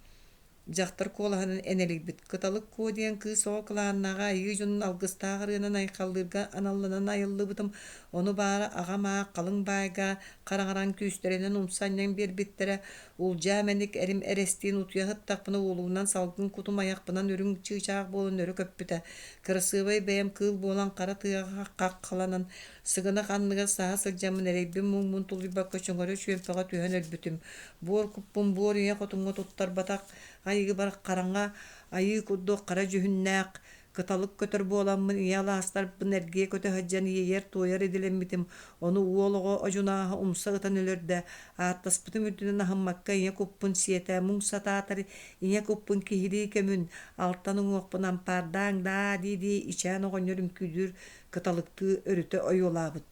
Дьахтар куолаһынан энэлийбит Кыталык Куо диэн кыыс оҕо кылааннааҕа айыы дьонун алгыстаах ырыанан айхаллыырга аналланан айыллыбытым, ону баара аҕам аах халыҥ баайга хараҥаран күүстэринэн умса анньан биэрбиттэрэ, улдьаа мэник эрим эрэстиин утуйа сыттахпына уолугунан салгын кутум айахпынан үрүҥ чыычаах буолан өрө көппүтэ, кырасыабай бэйэм кыыл буолан хара тыаҕа хаххаланан сыгынах анныгар саһа сылдьаммын эрэйбин-муҥмун тулуйбакка чөҥөрө чүөмпэҕэ түһэн өлбүтүм. Буор куппун буор ийэ хотуҥҥа туттарбатах айыыбар хараҥа айыы курдук хара дьүһүннээх Кыталык көтөр буоламмын ийэ алаастарбын эргийэ көтө сылдьан иэйэр-туойар идэлэммитим, ону уол оҕо одьунааһа умса ытан өлөрдө, ааттаспытым үрдүнэн аһыммакка ийэ куппун сиэтэ, муҥ сатаатар ийэ куппун киһилии көмүн, алтан уҥуохпун ампаардааҥ даа дии-дии ичээн оҕонньор үҥкүүлүүр кыталыктыы өрүтэ ойуолаабыт.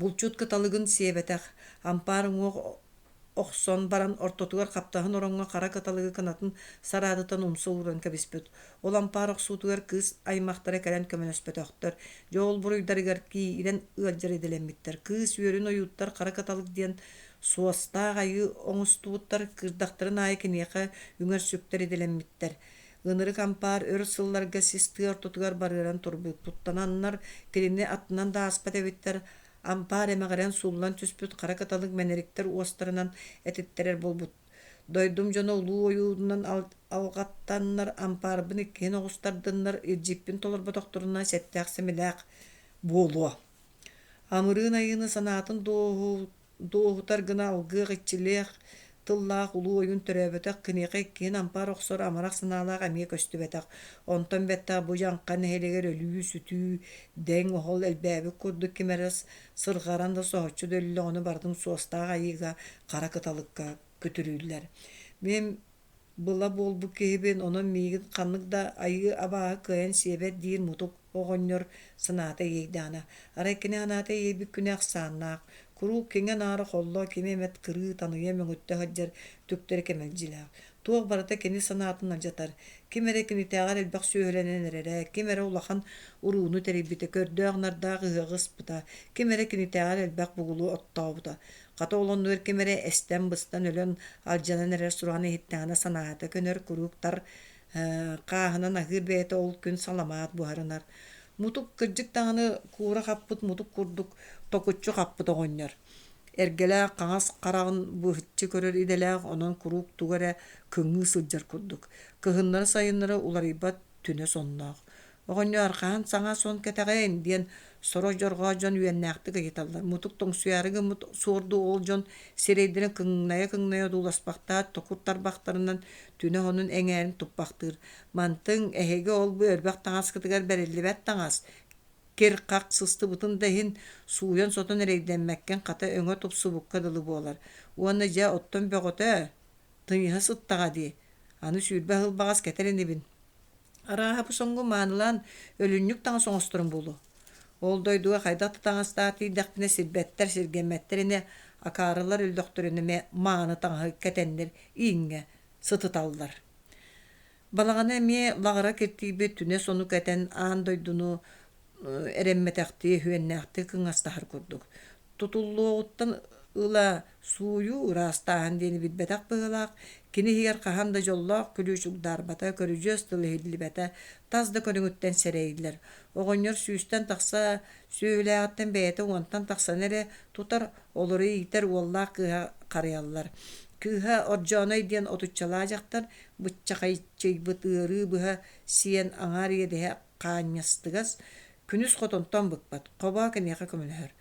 Булчут кыталыгын сиэбэтэх, ампаар уҥуох охсон баран ортотугар хаптаһын ороҥҥо хара кыталыгы кынатын сараадытан умса ууран кэбиспит. Ол ампаар охсуутугар кыыс аймахтара кэлэн көмөлөспөтөхтөр. Дьэ ол буруйдарыгар киирэн ыалдьар идэлэммиттэр. Кыыс үөрүн ойууттар хара кыталык диэн суостаах айыы оҥостубуттар, кыырдахтарын аайы киниэхэ үҥэр-сүктэр идэлэммиттэр. Ынырык ампаар өр сылларга сис тыа ортотугар барыаран турбут. Туттананнар кинини аттынан да ааспат эбиттэр, Ампаар эмэҕирэн сууллан түспүт хара кыталык мэнэриктэр уостарынан этиттэрэр буолбут. Дойдум дьоно улуу ойуунан алҕаттаннар ампаарбын иккиһин оҕустардыннар, илдьиппин толорботохторуна сэттээх-сэмэлээх буолуо. Амырыын айыыны санаатын дуоһутар гына алгыах иччилээх тыллаах улуу ойуун төрөөбөтөх, киниэхэ иккиһин ампаар охсор амарах санаалаах эмиэ көстүбэтэх. Онтон бэттэх бу дьаҥха нэһилиэгэр өлүү-сүтүү, дэҥ-оһол элбээбит курдук ким эрэ сырҕаран да соһуччу да өллөҕүнэ барытын суостаах айыыга хара кыталыкка күтүрүүллэр. Мин Была буолбут киһибин, онон миигин ханнык да айыы абааһы кыайан сиэбэт диир мутук оҕонньор санаата иэйдэҕинэ. Арай кини санаата иэйбит күнэ ахсааннаах, куруук киҥэ-наара холло кими эмэт кырыы таныйа мөҥүттэ сылдьар түктэри кэмэлдьилээх. Туох барыта кини санаатын алдьатар, ким эрэ кинитээҕэр элбэх сүөһүлэнэн эрэрэ, ким эрэ улахан урууну тэрийбитэ, көрдөөх-нардаах ыһыаҕы ыспыта, ким эрэ кинитээҕэр элбэх бугулу оттообута. Хата ол оннугар ким эрэ эстэн-быстан өлөн алдьанан эрэр сураҕын иһиттэҕинэ санаата көнөр, куруук тар хааһынан аһыыр бэйэтэ ол күн саламаат буһарынар. Мутук кырдьык даҕаны куура хаппыт мутук курдук токуччу хаппыт оҕонньор. Эргэлээх хаҥас хараҕын быһыччы көрөр идэлээх, онон куруук тугу эрэ кыҥыы сылдьар курдук. Кыһыннары-сайыннары уларыйбат түнэ сонноох. Оҕонньор хаһан саҥа сон кэтэҕин диэн сорох дьорҕоо дьон үөннээхтик ыйыталлар. Мутук тоҥсуйаары гыммыт суорду ол дьон сирэйдэрин кыҥнайа-кыҥнайа одууласпахтаат, токур тарбахтарынан түнэ хонун эҥээрин туппахтыыр. Мантыҥ, эһиги ол-бу өрбөх таҥаскытыгар бэриллибэт таҥас, кир-хах сыстыбытын да иһин сууйан-сотон эрэйдэммэккин хата өҥө тупсубукка дылы буолар. Уонна дьэ оттон бөҕөтө, тыйыһа сыттаҕа дии, аны 20 сыл баҕас кэтэр инибин Арааһа бу соҥҥо маанылаан өлүнньүк таҥас оҥосторум буолуо. Ол дойдуга хайдах да таҥастаах тиийдэхпинэ сирбэттэр, сиргэммэттэр ини, акаарылар өллөхтөрүнэ эмиэ мааны таҥаһы кэтэннэр ииҥҥэ сытыталлар. Балаҕана эмиэ лаҕыра киртийбит түнэ сону кэтэн аан дойдуну эрэммэтэхтии, өһүөннээхтик кыҥастаһар курдук. Тутуллуоҕуттан ыла сууйуу, ыраастааһын диэни билбэтэх быһыылаах, кини иһигэр хаһан да дьоллоох күлүү чугдаарбата, көрүдьүөс тыл иһиллибэтэ, тас да көрүҥүттэн сэрэйиллэр. Оҕонньор сүүстэн тахса сүөһүлээҕиттэн бэйэтэ уонтан тахсаны эрэ тутар, олору иитэр уоллаах кыыһа харыйаллар. Кыыһа Ордьооной диэн отуччалаах дьахтар быччахайчыйбыт ыарыы быһа сиэн аҥаар иэдэһэ хаанньастыгас, күнүс хотонтон быкпат, хобоо киниэхэ көмөлөһөр.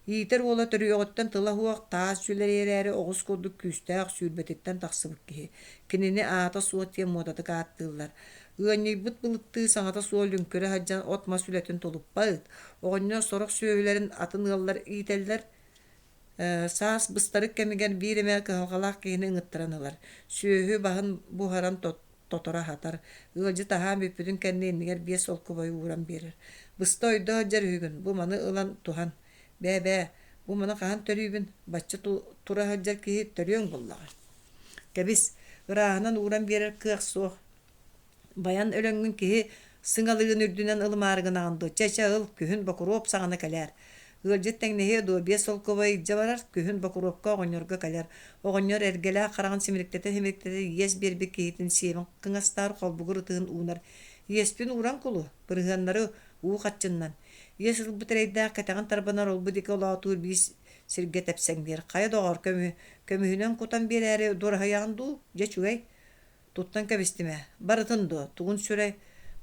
Иитэр уола төрүөҕүттэн тыла суох, таас дьүлэй эрээри оҕус курдук күүстээх сүүрбэтиттэн тахсыбыт киһи. Кинини аата суох диэн муодатык ааттыыллар. Ыанньыйбыт былыттыы саҥата суох лүҥкүрэ сылдьан от-мас үлэтин тулуппат. Оҕонньор сорох сүөһүлэрин атын ыаллар иитэллэр. Саас быстарык кэмигэр биир эмэ кыһалҕалаах киһини ыҥыттаран ылар. Сүөһү баһын буһаран тоторо аһатар, ыалдьыт аһаан бүппүтүн кэннэ иннигэр биэс солкуобайы ууран биэрэр. Быста ойдо сылдьар үһүгүн, бу маны ылан туһан. Бээ-бээ, бу маны хаһан төрүүбүн, бачча тура сылдьар киһи төрүөҥ буоллаҕа. Кэбис, ырааһынан ууран биэрэр кыах суох. Байан өлөҥҥүн киһи сыҥалыгын үрдүнэн ылымаары гынаҕын дуо? Чэ-чэ ыл, күһүн Бокуруоп саҕана кэлээр. Ыалдьыт тэҥнэһиэ дуо, биэс солкуобай илдьэ барар, күһүн Бокуруопка оҕонньорго кэлэр. Оҕонньор эргэлээх хараҕын симириктэтэ-симириктэтэ иэс биэрбит киһитин сиэбин кыҥастаһар холбугур ытыһын уунар. Иэспин ууран кулу, бырыһыаннары уу хаччыннан. Иэс ылбыт эрэйдээх кэтэҕин тарбанар олбу диэки олоотуур биис сиргэ тэпсэҥниир. Хайа доҕоор, көмүһүнэн кутан биэрээри дуораһыйаҕын дуу, дьэ үчүгэй. Туттан кэбистим ээ, барытын дуо, тугун сүрэй,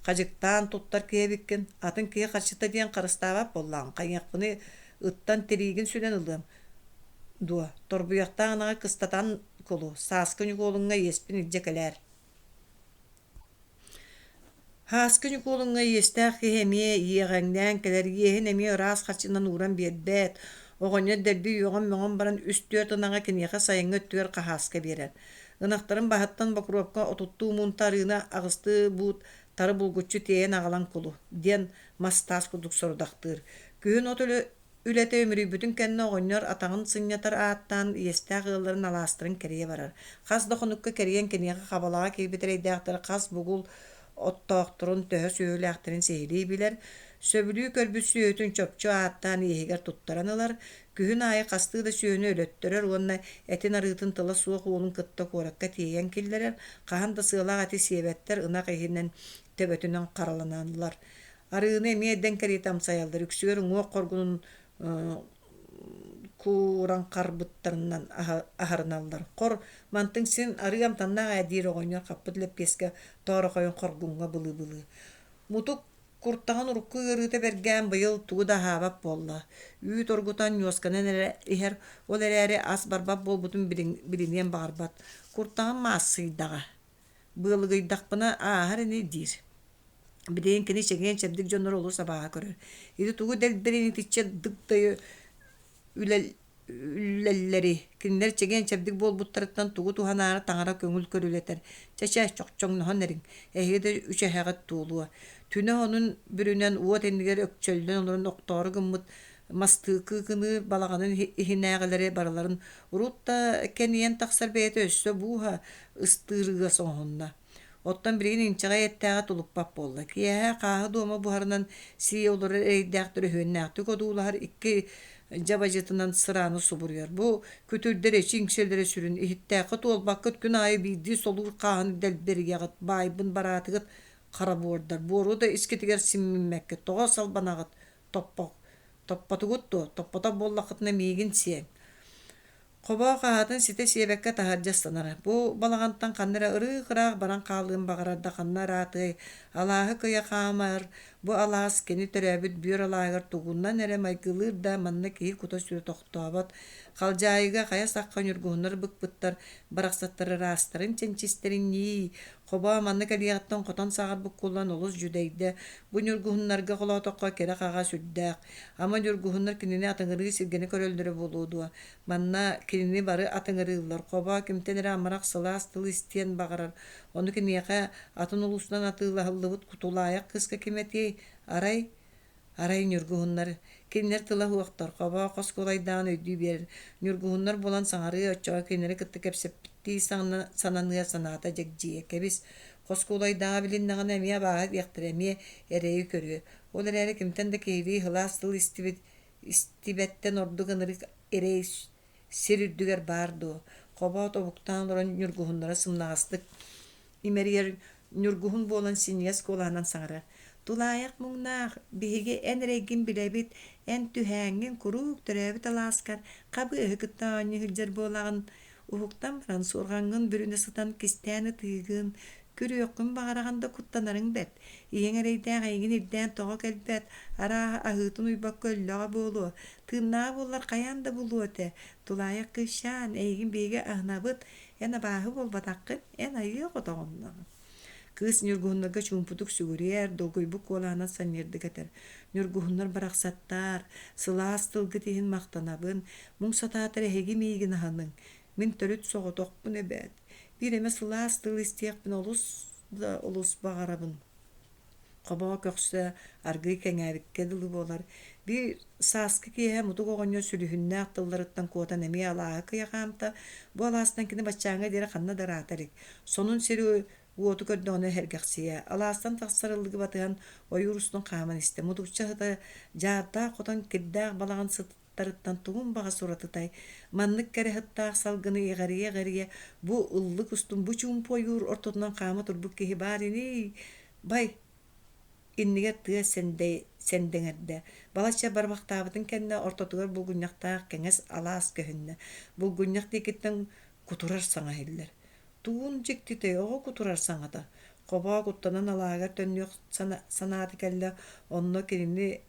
хадьыктаан туттар киһи эбиккин, атын киһи харчыта диэн харыстаабат буоллаҕым, хайыахпыный, ыттан тириигин сүлэн ылыам дуо, торбуйахтаах ынаҕы кыстатан кулу, сааскы Ньукуолуҥҥа иэспин илдьэ кэлээр. Һааскы Ньукуолуҥҥа иэстээх киһи эмиэ иэҕэҥнээн кэлэр, иэһин эмиэ ыраас харчынан ууран биэрбэт. Оҕонньор дэлби үөҕэн-мөҕөн баран үс-түөрт ынаҕы киниэхэ сайыҥҥы өттүгэр хаһааска биэрэр. Ынахтарын баһыттан Бокуруопка отуттуу муунта арыыны аҕыстыы буут тары булгуччу тиэйэн аҕалан кулу диэн мас-таас курдук сорудахтыыр. Күһүн от үлэтэ үмүрүйбүтүн кэннэ оҕонньор атаҕын сынньатар ааттаан иэстээх ыалларын алаастарын кэрийэ барар. Хас да хонукка кэрийэн киниэхэ хабалаҕа киирбит эрэйдээхтэр хас бугул оттоохторун, төһө сүөһүлээхтэрин сиһилии билэр, сөбүлүү көрбүт сүөһүтүн чопчу ааттаан иэһигэр туттаран ылар, күһүн аайы хастыы да сүөһүнү өлөттөрөр уонна этин арыытын тыла суох уолун кытта куоракка тиэйэн киллэрэр, хаһан да сыалаах эти сиэбэттэр, ынах иһинэн төбөтүнэн хараланаллар. Арыыны эмиэ дэҥ кэриэтэ амсайаллар, үксүгэр уҥуох хоргунун кууран харбыттарынан аһарыналлар. Хор, мантыҥ син арыы амтаннаах ээ диир оҕонньор хаппыт лэппиэскэ тоорохойун хоргуҥҥа былыы-былыы. Мутук куртаҕын урукку ыарыыта бэргээн быйыл тугу да аһаабат буолла. Үүт оргутан ньуосканан эрэ иһэр, ол эрээри ас барбат буолбутун билиниэн баҕарбат. Куртаҕым маассыйдаҕа. Быалыгыйдахпына ааһар ини диир. Билигин кини чэгиэн-чэбдик дьоннору олус абааһы көрөр. Ити тугу дэлбэрин итиччэ дык-дайы үлэллэри, кинилэр чэгиэн-чэбдик буолбуттарыттан тугу туһанаары таҥара көҥүл көрүлэтэр. Чэ-чэ, чохчоҥноһон эриҥ, эһиги да үчэһэҕит туолуо. Түнэ онун бүрүнэн уот иннигэр өкчөллөн олорон охтоору гыммыт мастыы кыыкыныы балаҕанын иһинээҕилэри барыларын урут да кэнийэн тахсар бэйэтэ өссө бууһа ыстыыр ыас оҥоһунна. Оттон билигин инчэҕэй эттээҕи тулуппат буолла. Киэһэ хааһы дуома буһарынан сии олорор эрэйдээх төрөһүөннээхтик одуулаһар икки дьабадьытынан сырааны субуруйар. Бу күтүрдэр эчи иҥсэлэрэ сүрүн, иһиттээххэ туолбаккыт күн аайы биирдии солуур хааһыны дэлбэрийэҕит, баайбын бараатыгыт хара буордар, буору да искитигэр симмиммэккит, тоҕо салбанаҕыт, топпо, топпотугут дуо, топпотох буоллаххытына миигин сиэҥ. Хобоох аһаатын ситэ сиэбэккэ таһырдьа ыстанара. Бу балаҕантан ханна эрэ ырыых-ыраах баран хаалыан баҕарар да ханна ыраатыай, алааһы кыйа хаамар, бу алаас кини төрөөбүт бүөр алааһыгар тугунан эрэ майгылыыр да манна киһи кута-сүрэ тохтообот. Халдьаайыга хайа сахха ньургуһуннар быкпыттар, барахсаттар ыраастарын чэнчистэрин ньии, Хобоо манна кэлиэҕиттэн хотон саҕарбыт кулан олус дьүдэйдэ, бу ньургуһуннарга холоотоххо кэрэ-хаҕа сүрдээх. Ама ньургуһуннар кинини атыҥырыы сиргэни көрөллөрө буолуо дуо? Манна кинини бары атыҥырыыллар, Хобоо кимтэн эрэ амарах сылаас тыл истиэн баҕарар, ону киниэхэ атын улуустан атыылаһыллыбыт кутулаайах кыыска ким этиэй? Арай Арай ньургуһуннар, кинилэр тыла суохтар, хобоох хос куолайдааҕын өйдүү биэрэр, ньургуһуннар буолан саҥарыы, оччоҕо кинилэри кытта кэпсэппиттии сананыа санаата дьэгдьийэ, кэбис, хос куолайдааҕа билиннэҕинэ эмиэ абааһы диэхтэрэ, эмиэ эрэйи көрүө. Ол эрээри кимтэн да киһилии сылаас тыл истибит истибэттэн ордук ынырык эрэй сир үрдүгэр баар дуо? Хобоот тобуктаан олорон ньургуһуннара сымнаҕастык имэрийэр ньургуһун буолан синньигэс куолаһынан саҥарар: «Тулаайах муҥнаах, биһиги эн эрэйгин билэбит, эн түһээҥҥин куруук төрөөбүт алааскар хабыаһы кытта оонньуу сылдьар буолаҕын, уһуктан баран суорҕаҥҥын бүрүнэ сытан кистээн ытыыгын, күрүөххүн баҕараҕын да куттанарыҥ бэрт, ийэҥ эрэйдээх эйигин ирдээн тоҕо кэлбэт, арааһа аһыытын уйбакка өллөҕө буолуо, тыыннааҕа буоллар хайаан да булуо этэ, тулаайах кыысчаан, эйигин биһиги аһынабыт, эн абааһы буолбатаххын, эн айыы оҕотоҕуннаҕыҥ. Кыыс ньургуһуннарга чуумпутук сүгүрүйэр, долгуйбут куолаһынан санньыардык этэр: «Ньургуһуннар барахсаттаар, сылаас тылгыт иһин махтанабын, муҥ сатаатар эһиги миигин аһыныҥ, мин төрүт соҕотохпун эбээт, биир эмэ сылаас тыл истиэхпин олус да олус баҕарабын» Хобоо көхсө аргыый кэҥээбиккэ дылы буолар. Биир сааскы киэһэ Мутук оҕонньор сүлүһүннээх тылларыттан куотан эмиэ алааһы кыйа хаамта. Бу алаастан кини баччааҥҥа диэри ханна да ыраата илик. Сонун сири уоту көрдөҕүнэ сэргэхсийэ. Алаастан тахсар ыллыгы батыһан ойуур устун хааман истэ. Мутукча сыта дьаардаах хотон кирдээх балаҕан сыттарыттан тугун баҕас уратытай? Маннык кэрэ сыттаах салгыны иҕэрийэ-иҕэрийэ бу ыллык устун бу чуумпу ойуур ортотунан хаама турбут киһи баар ини Бай, иннигэр тыа сэндэҥэрдэ, балачча барбахтаабытын кэннэ ортотугар булгунньахтаах кэҥэс алаас көһүннэ. Булгунньах диэкиттэн кутурар саҥа иһиллэр. Тугун дьиктитэй, оҕо кутурар саҥата? Хобоо куттанан алааһыгар төннүөх санаата кэллэ, онно кинини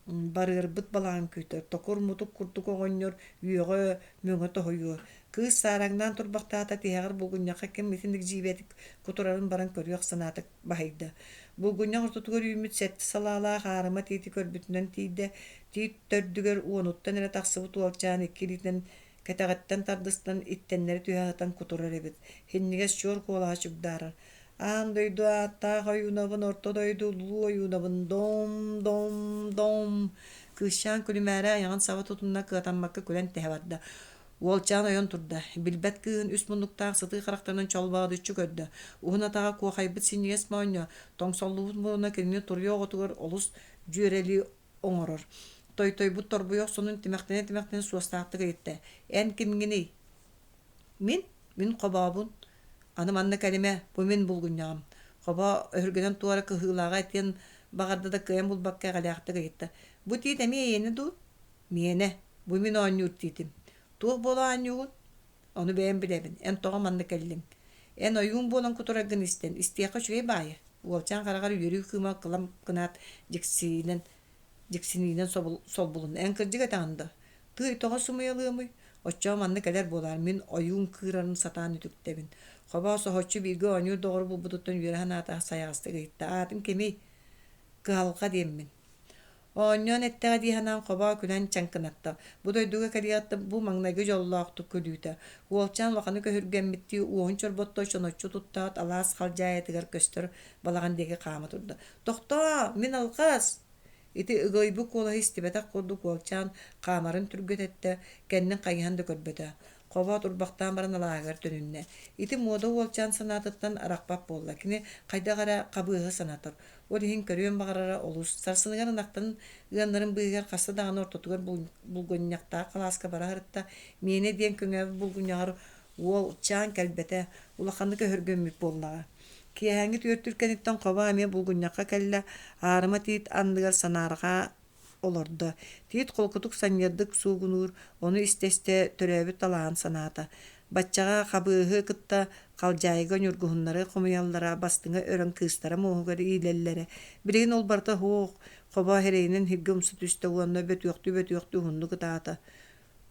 Барыарбыт балаҕан күүтэр, токур мутук курдук оҕонньор үөҕэ мөҥө тоһуйуо. Кыыс саараҥнаан турбахтаата тиһэҕэр булгунньахха ким итинник дьиибэтик кутурарын баран көрүөх санаата баһыйда. Булгунньах ортотугар үүммүт сэттэ салаалаах аарыма тиити көрбүтүнэн тиийдэ. Тиит төрдүгэр уонуттан эрэ тахсыбыт уолчаан икки илиитинэн кэтэҕиттэн тардыстан иттэннэри түһэ сытан кутурар эбит. Иһиннигэс чуор куолаһа чугдаарар. Аан дойду ааттаах ойуунабын, орто дойду улуу ойуунабын, дом, дом, дом. Кыысчаан күлүмээрэ айаҕын саба тутунна, кыатаммакка күлэн тэһэ барда. Уолчаан ойон турда, билбэт кыыһын үс муннуктаах сытыы харахтарынан чолбоодуччу көрдө. Уһун атаҕа куохайбыт синньигэс моонньо, тоҥсоллубут муруна кинини туруйа оҕотугар олус дьүөрэлии оҥорор. Тойтойбут торбуйах сонун тимэхтэнэ-тимэхтэнэ суостаахтык ыйытта: «Эн кимҥиний?» «Мин? Мин хобообун. Аны манна кэлимэ, бу мин булгунньаҕым». Хобо өһүргэнэн туора кыһыылааҕа этиэн баҕарда да кыайан булбакка эҕэлээхтик ыйытта: «Бу тиит эмиэ эйиэнэ дуу?» Миэнэ, бу мин оонньуур тиитим. Туох буола оонньуугун? Ону бэйэм билэбин. Эн тоҕо манна кэллиҥ? Эн ойуун буолан кутураргын истэн, истиэххэ үчүгэй баайы. Уолчаан хараҕар үөрүү кыыма кылам гынаат дьиксиинэн, дьиксиниинэн солбулунна. Эн кырдьык этэҕин да? Тыый, тоҕо сымыйалыамый? Оччоҕо манна кэлэр буолаар, мин ойуун кыырарын сатаан үтүктэбин. Хобоо соһуччу бииргэ оонньуур доҕору булбутуттан үөрэ санаата сайаҕастык ыйытта. Аатыҥ кимий? Кыһалҕа диэммин. Оонньоон эттэҕэ дии санаан хобоо күлэн чаҥкынатта. Бу дойдуга кэлиэҕиттэн бу маҥнайгы дьоллоохтук күлүүтэ. Уолчаан улаханы көһүргэммиттии уоһун чорботто чоноччу туттаат алаас халдьаайытыгар көстөр балаҕан диэки хаама турда. «Тохтоо! Мин алҕас!» Ити ыгылыйбыт куолаһы истибэтэх курдук уолчаан хаамарын түргэтэттэ, кэннин хайыһан да көрбөтө. Хобоо турбахтаан баран алааһыгар төнүннэ. Ити муода уолчаан санаатыттан арахпат буолла. Кини хайдах эрэ хабыаһы санатар. Ол иһин көрүөн баҕарара олус. Сарсыныгар ынахтарын ыаннарын быыһыгар хаста даҕаны ортотугар булгунньахтаах халааска бара сырытта. Миэнэ диэн көҥөөбүт булгунньаҕар уолчаан кэлбэтэ, улаханнык өһүргэммит буоллаҕа. Киэһээҥҥи түөртүүр кэнниттэн хобо эмиэ булгунньахха кэллэ, аарыма тиит анныгар санаарҕаа олордо. Тиит холкутук санньыардык суугунуур, ону истэ-истэ төрөөбүт талаан санаата. Баччаҕа Хабыаһы кытта Халдьаайыга ньургуһуннары хомуйаллара, бастыҥа өрөн кыыстара муоһугар иилэллэрэ. Билигин ол барыта суох, хобо эрэйинэн иһиргэ умса түстэ уонна бөтүөхтүү-бөтүөхтүү уһуннук ытаата.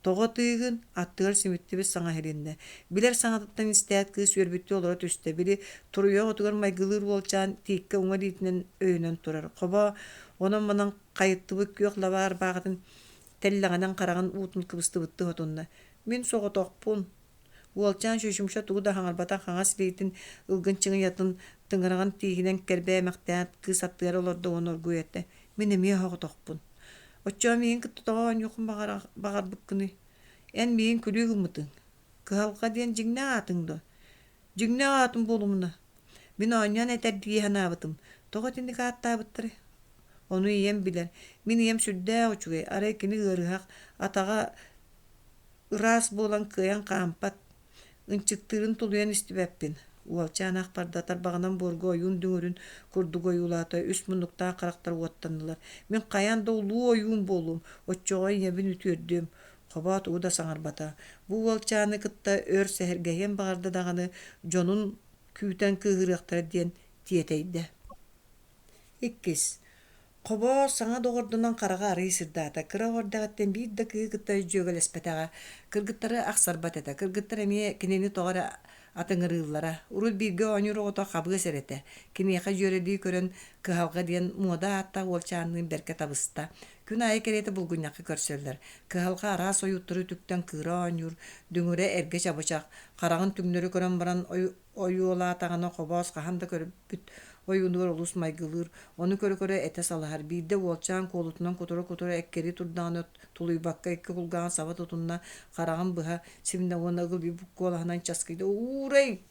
Тоҕо ытыыгын? Аттыгар симиттибит саҥа иһилиннэ. Билэр саҥатыттан истээт кыыс үөрбүттүү олоро түстэ. Били туруйа оҕотугар майгылыыр уолчаан тииккэ уҥа илиитинэн өйөнөн турар. Хобо онон-манан хайыттыбыт күөх лабаа ырбааҕытын тэллэҕинэн хараҕын уутун кыбыстыбыттыы отунна. Мин соҕотохпун. Уолчаан чочумча тугу да хаҥарбатах хаҥас илиитин ылгын чыҥыйатын тыҥыраҕын тииһинэн кэрбээмэхтээн кыыс аттыгар олордо уонна оргуй эттэ: «Мин эмиэ соҕотохпун. Оччоҕо миигин кытта тоҕо оонньуоххун баҕарбыккыный? Эн миигин күлүү гыммытыҥ. Кыһалҕа диэн дьиҥнээх аатыҥ дуо? Дьиҥнээх аатым буолумуна. Мин оонньоон этэр дии санаабытым. Тоҕо итинник ааттаабыттарый? Ону ийэм билэр. Мин ийэм сүрдээх үчүгэй, арай кини ыарыһах, атаҕа ыраас буолан кыайан хаампат. Ынчыктыырын тулуйан истибэппин. Уолчаан ах барда, тарбаҕынан буорга ойуун дүҥүрүн курдук ойуулаата, үс муннуктаах харахтар уоттаннылар. Мин хайаан да улуу ойуун буолуом, оччоҕо ийэбин үтүөрдүөм. Хобоо тугу да саҥарбата. Бу уолчааны кытта өр сэһэргэһиэн баҕарда даҕаны, дьонун күүтэн кыыһырыахтара диэн тиэтэйдэ. Иккис Хобоо саҥа доҕордонон хараҕа арыый сырдаата, кыра оҕо эрдэҕиттэн биир да кыыһы кытта дьүөгэлэспэтэҕэ, кыргыттары ахсарбат этэ, кыргыттар эмиэ кинини тоҕо эрэ атыҥырыыллара. Урут бииргэ оонньуур оҕото Хабыас эрэ этэ, киниэхэ дьүөрэлии көрөн кыһалҕа диэн муода ааттаах уолчаанныын бэркэ табыста. Күн аайы кэриэтэ булгунньахха көрсөллөр. Кыһалҕа араас ойууттары үтүктэн кыыра оонньуур, дүҥүрэ эргэ чабычах, хараҕын түҥнэри көрөн баран ойуолаатаҕына Хобоос хаһан да көрбүт ойуунугар олус майгылыыр, ону көрө-көрө этэ салаһар. Биирдэ уолчаан куолутунан кутура-кутура эккирии турдаҕына тулуйбакка икки кулгааҕын саба тутунна, хараҕын быһа симнэ уонна ыгылыйбыт куолаһынан часкыйда: «Уурай!»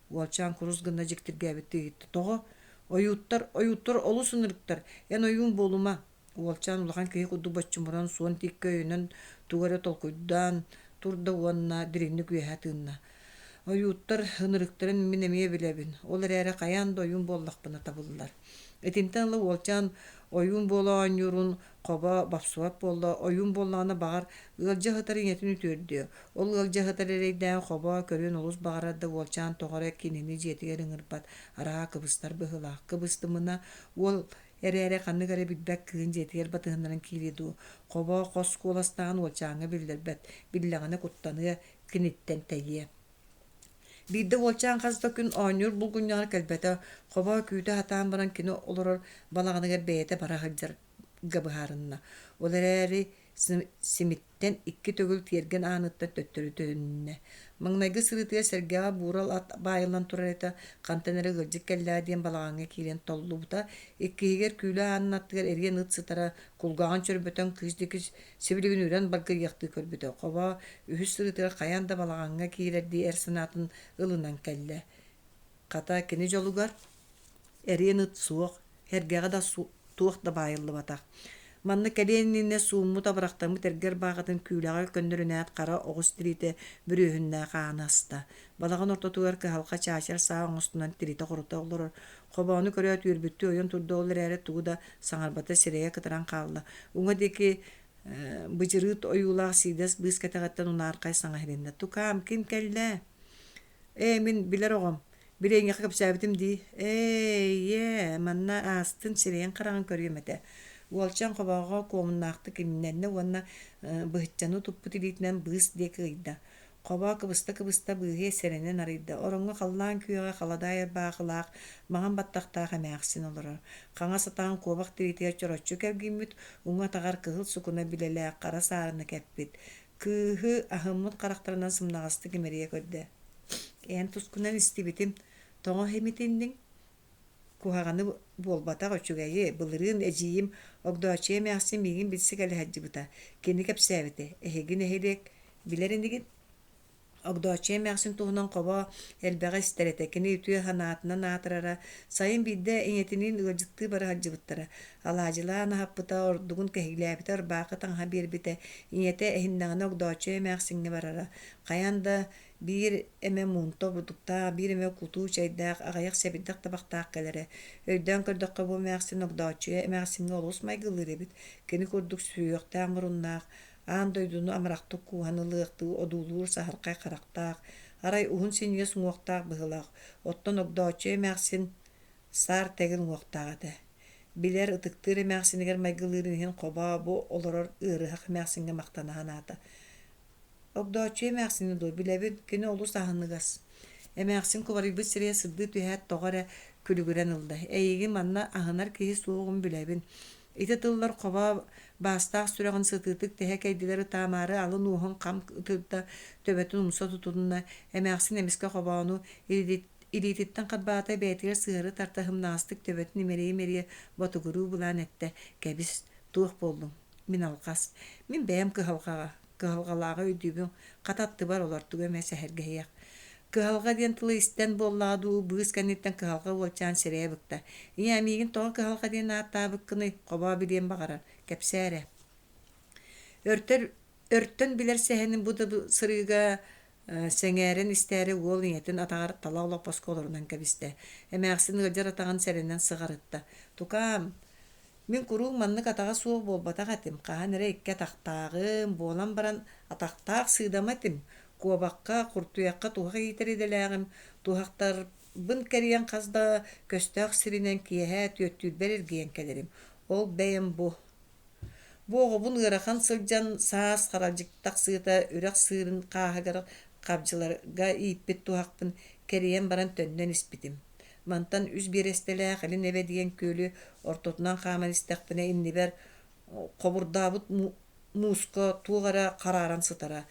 Уолчаан курус гына дьиктиргээбиттии ыйытта: «Тоҕо? Ойууттар, ойууттар олус ынырыктар, эн ойуун буолума!» Уолчаан улахан киһи курдук боччумуран, суон тииккэ өйөнөн тугу эрэ толкуйдаан турда уонна дириҥник үөһэ тыынна. Ойууттар ынырыктарын мин эмиэ билэбин, ол эрээри хайаан да ойуун буоллахпына табыллар. Итинтэн ыла уолчаан ойуун буола оонньуурун хобо бопсубат буолла, ойуун буоллаҕына баҕар, ыалдьа сытар ийэтин үтүөрдүө. Ол ыалдьа сытар эрэйдээх хобо көрүөн олус баҕарар да уолчаан тоҕо эрэ кинини дьиэтигэр ыҥырбат, араа кыбыстар быһыылаах. Кыбыстымына, уол эрээри ханнык эрэ билбэт кыыһын дьиэтигэр батыһыннаран киириэ дуу, хобо хос куоластаан уолчааҥҥа биллэрбэт, биллэҕинэ куттаныа, киниттэн тэйиэ. Биирдэ уолчаан хас да күн оонньуур булгунньаҕар кэлбэтэ, хобоо күүтэ сатаан баран кини олорор балаҕаныгар бэйэтэ бара сылдьарга быһаарынна. Ол эрээри симиттэн икки төгүл тиэргэн ааныттан төттөрү төнүннэ. Маҥнайгы сырыытыгар сэргэҕэ буурал ат баайыллан турар этэ, хантан эрэ ыалдьыт кэллэҕэ диэн балаҕаҥҥа киирэн толлубута. Иккиһигэр күүлэ аанын аттыгар эриэн ыт сытара, кулгааҕын чөрбөтөн кыыс диэки сибилигин үрэн баргыйыахтыы көрбүтэ. Хобоо үһүс сырыытыгар хайаан да балаҕаҥҥа киирэрдии эр санаатын ылынан кэллэ. Хата, кини дьолугар эриэн ыт суох, эргэҕэ да туох да баайыллыбатах. Манна кэлиэн иннинэ сууммут абырахтаммыт эргэ ырбаахытын күүлэҕэ көннөрүнээт хара оҕус тириитэ бүрүөһүннээх ааны аста. Балаҕан ортотугар кыһалҕа чаачар саа оҥостунан тиритэ-хорута олорор. Хобоону көрөөт үөрбүттүү ойон турда ол эрээри тугу да саҥарбата сирэйэ кытаран хаалла. Уҥа диэки быдьырыыт ойуулаах сиидэс быыс кэтэҕиттэн унаархай саҥа иһилиннэ. «Тукаам, ким кэллэ?» «Ээ, мин билэр оҕом. Били эйиэхэ кэпсээбитим дии. Ээ, ийээ, манна аастын сирэйин-хараҕын көрүөм этэ». Уолчаан хобооҕо куомуннаахтык имнэннэ уонна быһыччаны туппут илиитинэн быыс диэки ыйда. Хобоо кыбыста-кыбыста быыһы сэрэнэн арыйда. Ороҥҥо халлаан күөҕэ халадаай ырбаахылаах, маҥан баттахтаах эмээхсин олорор. Хаҥас атаҕын куобах тириитигэр чороччу кэлгиммит, уҥа атаҕар кыһыл сукуна билэлээх хара саарыны кэппит. Кыыһы аһыммыт харахтарынан сымнаҕастык имэрийэ көрдө: «Эн тускунан истибитим, тоҕо иһимитинниҥ? Куһаҕаны буолбатах үчүгэйи, былырыын эдьиийим Огдооччуйа эмээхсин миигин билсэ кэлэ сылдьыбыта. Кини кэпсээбитэ, эһиги нэһилиэк билэр инигин?» Огдооччуйа эмээхсин туһунан хобо элбэҕи истэр этэ, кини үтүө санаатынан аатырара. Сайын биирдэ ийэтиниин ыалдьыттыы бара сылдьыбыттара. Алаадьылаан аһаппыта, ордугун кэһиилээбитэ, ырбаахы таҥаһа биэрбитэ. Ийэтэ эһиннэҕинэ Огдооччуйа эмээхсиҥҥэ барара. Хайаан да биир эмэ муунта бурдуктаах, биир эмэ кутуу чэйдээх, аҕыйах сэбирдэх табахтаах кэлэрэ. Өйдөөн көрдөххө, бу эмээхсин Огдооччуйа эмээхсиҥҥэ олус майгылыыр эбит. Кини курдук сүһүөхтээх муруннаах, аан дойдуну амарахтык кууһан ылыахтыы одуулуур саһархай харахтаах, арай уһун синньигэс уҥуохтаах быһыылаах, оттон Огдооччуйа эмээхсин саар тэгил уҥуохтаах этэ. Билэр, ытыктыыр эмээхсинигэр майгылыырын иһин хобоо бу олорор ыарыһах эмээхсиҥҥэ махтана санаата. Огдооччуйа эмээхсини дуо, билэбин, кини олус аһыныгас. Эмээхсин кубарыйбыт сирэйэ сырдыы түһээт тоҕо эрэ күлүгүрэн ылла. Эйигин манна аһынар киһи суоҕун билэбин. Ити тыллар хобо баастаах сүрэҕин сытыытык тэһэ кэйдилэр ытаамаары алын уоһун хам ытырда, төбөтүн умса тутунна. Эмээхсин эмискэ хобоону илиититтэн харбаата бэйэтигэр сыһыары тарта һымнаҕастык төбөтүн имэрийэ-имэрийэ ботугуруу былаан эттэ: «Кэбис, туох буоллуҥ? Мин алҕас. Мин бэйэм кыһалҕаҕа кыһалҕалааҕы өйдүүбүн, хата аттыбар олор, тугу эмэ сэһэргэһиэх. Кыһалҕа диэн тылы истэн буоллаҕа дуу, быыс кэнниттэн кыһалҕа уолчаан сирэйэ быкта. Ийээ, миигин тоҕо кыһалҕа диэн ааттаабыккыный, хобоо билиэн баҕарар, кэпсээ эрэ. Өртөр, өртөн билэр сэһэнин бу да сырыыга сэҥээрэн истээри уол ийэтин атаҕар тала олоппоско олорунан кэбистэ. Эмээхсин ыалдьар атаҕын сэрэнэн сыҕарытта. Тукаам, Мин куруук маннык атаҕа суох буолбатах этим, хаһан эрэ икки атахтааҕым, буолан баран атахтаах сыыдама этим, куобахха, куртуйахха туһах иитэр идэлээҕим, туһахтарбын кэрийэн хас да көстөөх сиринэн киэһэ түөртүүрбэр эргийэн кэлэрим. Ол бэйэм бу. Бу оҕобун ыарахан сылдьан саас харалдьык тахсыыта үрэх сыырын хааһыгар хабдьыларга ииппит туһахпын кэрийэн баран төннөн испитим. Мантан үс биэрэстэлээх Илин Эбэ диэн күөлү ортотунан хааман истэхпинэ иннибэр хобурдаабыт мууска туох эрэ харааран сытара.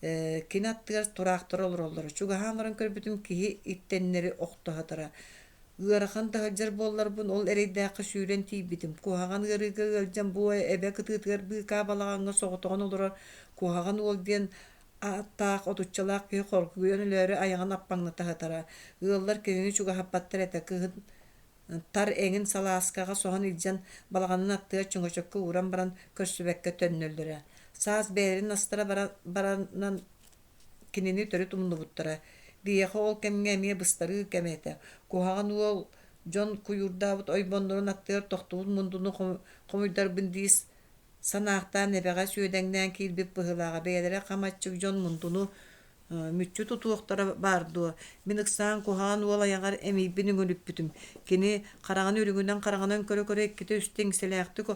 Кини аттыгар тураахтар олороллоро. Чугаһаан баран көрбүтүм киһи иттэннэри охто сытара. Ыарахан да сылдьар буолларбын ол эрэйдээххэ сүүрэн тиийбитим. Куһаҕан ыарыыга ыалдьан бу эбэ кытыытыгар быыкаа балаҕаҥҥа соҕотоҕун олорор куһаҕан уол диэн ааттаах отуччалаах киһи хоргуйан өлөөрү айаҕын аппаҥната сытара. Ыаллар кинини чугаһаппаттар этэ, кыһын тар эҥин салааскаҕа соһон илдьэн балаҕанын аттыгар чөҥөчөккө ууран баран көрсүбэккэ төннөллөрө. Саас бэйэлэрин астара баранан кинини төрүт умнубуттара. Биһиэхэ ол кэмҥэ эмиэ быстарыы кэмэ этэ. Куһаҕан уол дьон куйуурдаабыт ойбоннорун аттыгар тохтубут мундуну хомуйдарбын дии санаахтаан эбэҕэ сүөдэҥнээн киирбит быһыылааҕа бэйэлэрэ хам аччык дьон мундуну мүччү тутуохтара баар дуо мин ыксаан куһаҕан уол айаҕар эмиийбин үҥүлүппүтүм кини хараҕын үрүҥүнэн хараҕынан көрө-көрө иккитэ-үстэ иҥсэлээхтик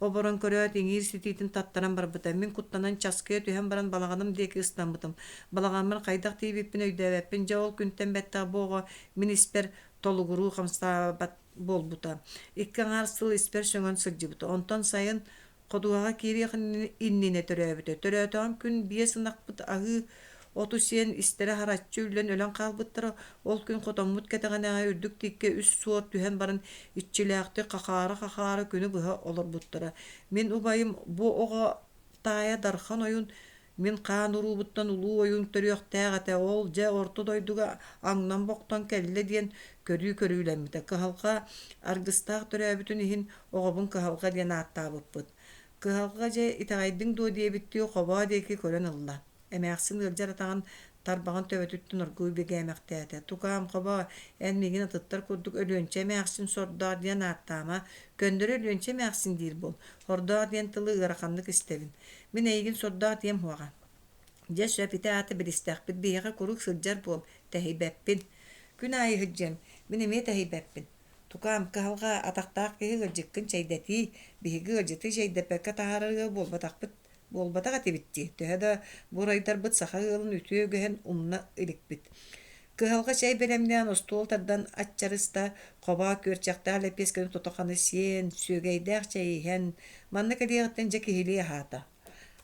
Оборон көрөөт, иҥиир ситиитин таттаран барбыта. Мин куттанан часкыйа түһэн баран балаҕаным диэки ыстаммытым. Балаҕаммар хайдах тиийбиппин өйдөөбөппүн. Дьэ ол күнтэн бэттэх бу оҕо мин испэр толугуруу хамсаабат буолбута. Икки аҥаар сыл испэр сөҥөн сылдьыбыта. Онтон сайын Ходуһаҕа киириэх иннинэ төрөөбүтэ. Төрөөтөҕүм күн биэс ынахпыт аһыы оту сиэн истэрэ хараччы үллэн өлөн хаалбыттара. Ол күн хотоммут кэтэҕинээҕи үрдүк тииккэ үс суор түһэн баран иччилээхтик хахаара-хахаара күнү быһа олорбуттара. Мин убайым бу оҕо таайа Дархан ойуун Мин хаан уруубуттан улуу ойуун төрүөхтээх этэ, ол дьэ орто дойдуга аҥнан-бохтон кэллэ диэн көрүү көрүүлэммитэ. Кыһалҕа аргыстаах төрөөбүтүн иһин оҕобун Кыһалҕа диэн ааттаабыппыт. Кыһалҕа дьэ итэҕэйдиҥ дуо диэбиттии хобоо диэки көрөн ылла. Эмээхсин ыалдьар атаҕын тарбаҕын төбөтүттэн оргууй бигээмэхтээтэ. Тукаам, хобоо, эн миигин атыттар курдук Өлүөнчэ эмээхсин сордоох диэн ааттаама, көннөрү Өлүөнчэ эмээхсин диир буол. Хордоох диэн тылы ыараханнык истэбин. Мин эйигин сордоох диэм суоҕа. Дьэ сөп ити аата билистэхпит биһиэхэ куруук сылдьар буол, тэһийбэппин. Күн аайы сылдьыам, мин эмиэ тэһийбэппин. Тукаам, кыһалҕа атахтаах киһи ыалдьыккын чэйдэтии, биһиги ыалдьыты чэйдэппэккэ таһаарар ыал буолбатахпыт буолбатах этибит дии. Төһө да бурайдарбыт саха ыалын үтүө үгэһин умна иликпит. Кыһалҕа чэй бэлэмнээн остуол тардан аччарыста, хобоо күөрчэхтээх лэппиэскэни тото-хана сиэн, сүөгэйдээх чэй иһэн, манна кэлиэҕиттэн дьэ киһилии аһаата.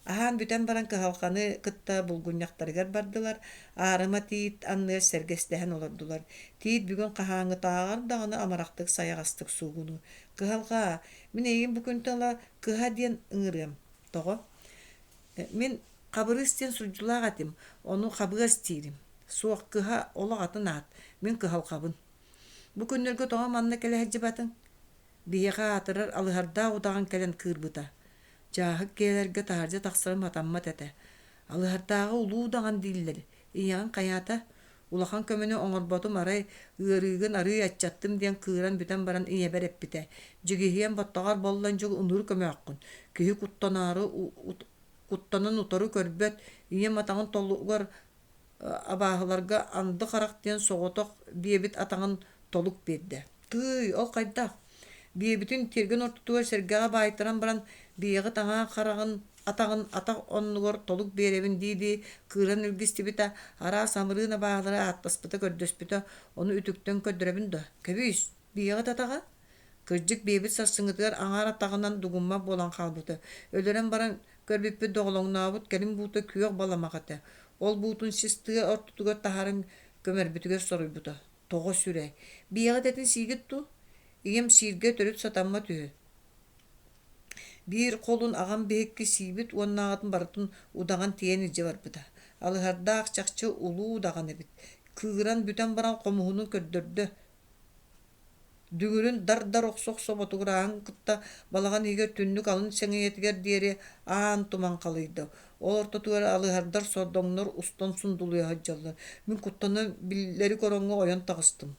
Аһаан бүтэн баран кыһалҕаны кытта булгунньахтарыгар бардылар, аарыма тиит анныгар сэргэстэһэн олордулар. Тиит бүгүн хаһааҥҥытааҕар даҕаны амарахтык сайаҕастык суугунуур. «Кыһалҕа, мин эйигин бу күнтэн ыла кыһа диэн ыҥырыам. Тоҕо? Мин Хабырыыс диэн сурдьулаах этим, ону Хабыас диирим. Суох, кыһа олох атын аат, мин кыһалҕабын. Бу күннэргэ тоҕо манна кэлэ сылдьыбатыҥ? Биһиэхэ аатырар Алыһардаах удаҕан кэлэн кыырбыта. Дьааһык киэлэргэ таһырдьа тахсарым сатаммат этэ. Алыһардааҕы улуу удаҕан дииллэр, ийэҕин хайаата? Улахан көмөнү оҥорботум арай, ыарыыгын арыый аччаттым диэн кыыран бүтэн баран ийэбэр эппитэ: «Дьигиһийэн баттаҕар боллон дьыл унуур көмөөххүн, киһи куттанаары куттанан утары көрбөт, ийэм атаҕын толугар абааһыларга анды харах диэн соҕотох биэбит атаҕын толук биэрдэ. Тыый, ол хайдах? Биэбитин тиэргэн ортотугар сэргэҕэ баайтаран баран, биэҕит аҥаа хараҕын атаҕын атах оннугар толук биэрэбин дии-дии кыыран илгистибитэ, араас амырыын абааһылары ааттаспыта-көрдөспүтэ, ону үтүктэн көрдөрөбүн дуо? Кэбиис, биэҕит атаҕа? Кырдьык биэбит сарсыҥҥытыгар аҥаар атаҕынан дугуммат буолан хаалбыта. Өлөрөн баран көрбүппүт доҕолоҥнообут кэлин буута күөх баламах этэ. Ол буутун сис тыа ортотугар таһааран көмөрбүтүгэр соруйбута. Тоҕо сүрэй, биэҕит этин сиигит дуу? Ийэм сииргэ төрүт сатаммат үһү. Биир холун аҕам биһикки сиибит уоннааҕытын барытын удаҕан тиэйэн илдьэ барбыта. Алыһардаах чахчы улуу удаҕан эбит. Кыыран бүтэн баран хомуһунун көрдөрдө. Дүҥүрүн дар-дар охсо-охсо ботугурааһын кытта балаҕан иһигэр түннүк алын сэҥийэтигэр диэри аан туман халыйда. Ол ортотугар алыһардар сордоҥнор устан сундулуйа сылдьаллар. Мин куттанан биллэрик ороҥҥо ойон таҕыстым.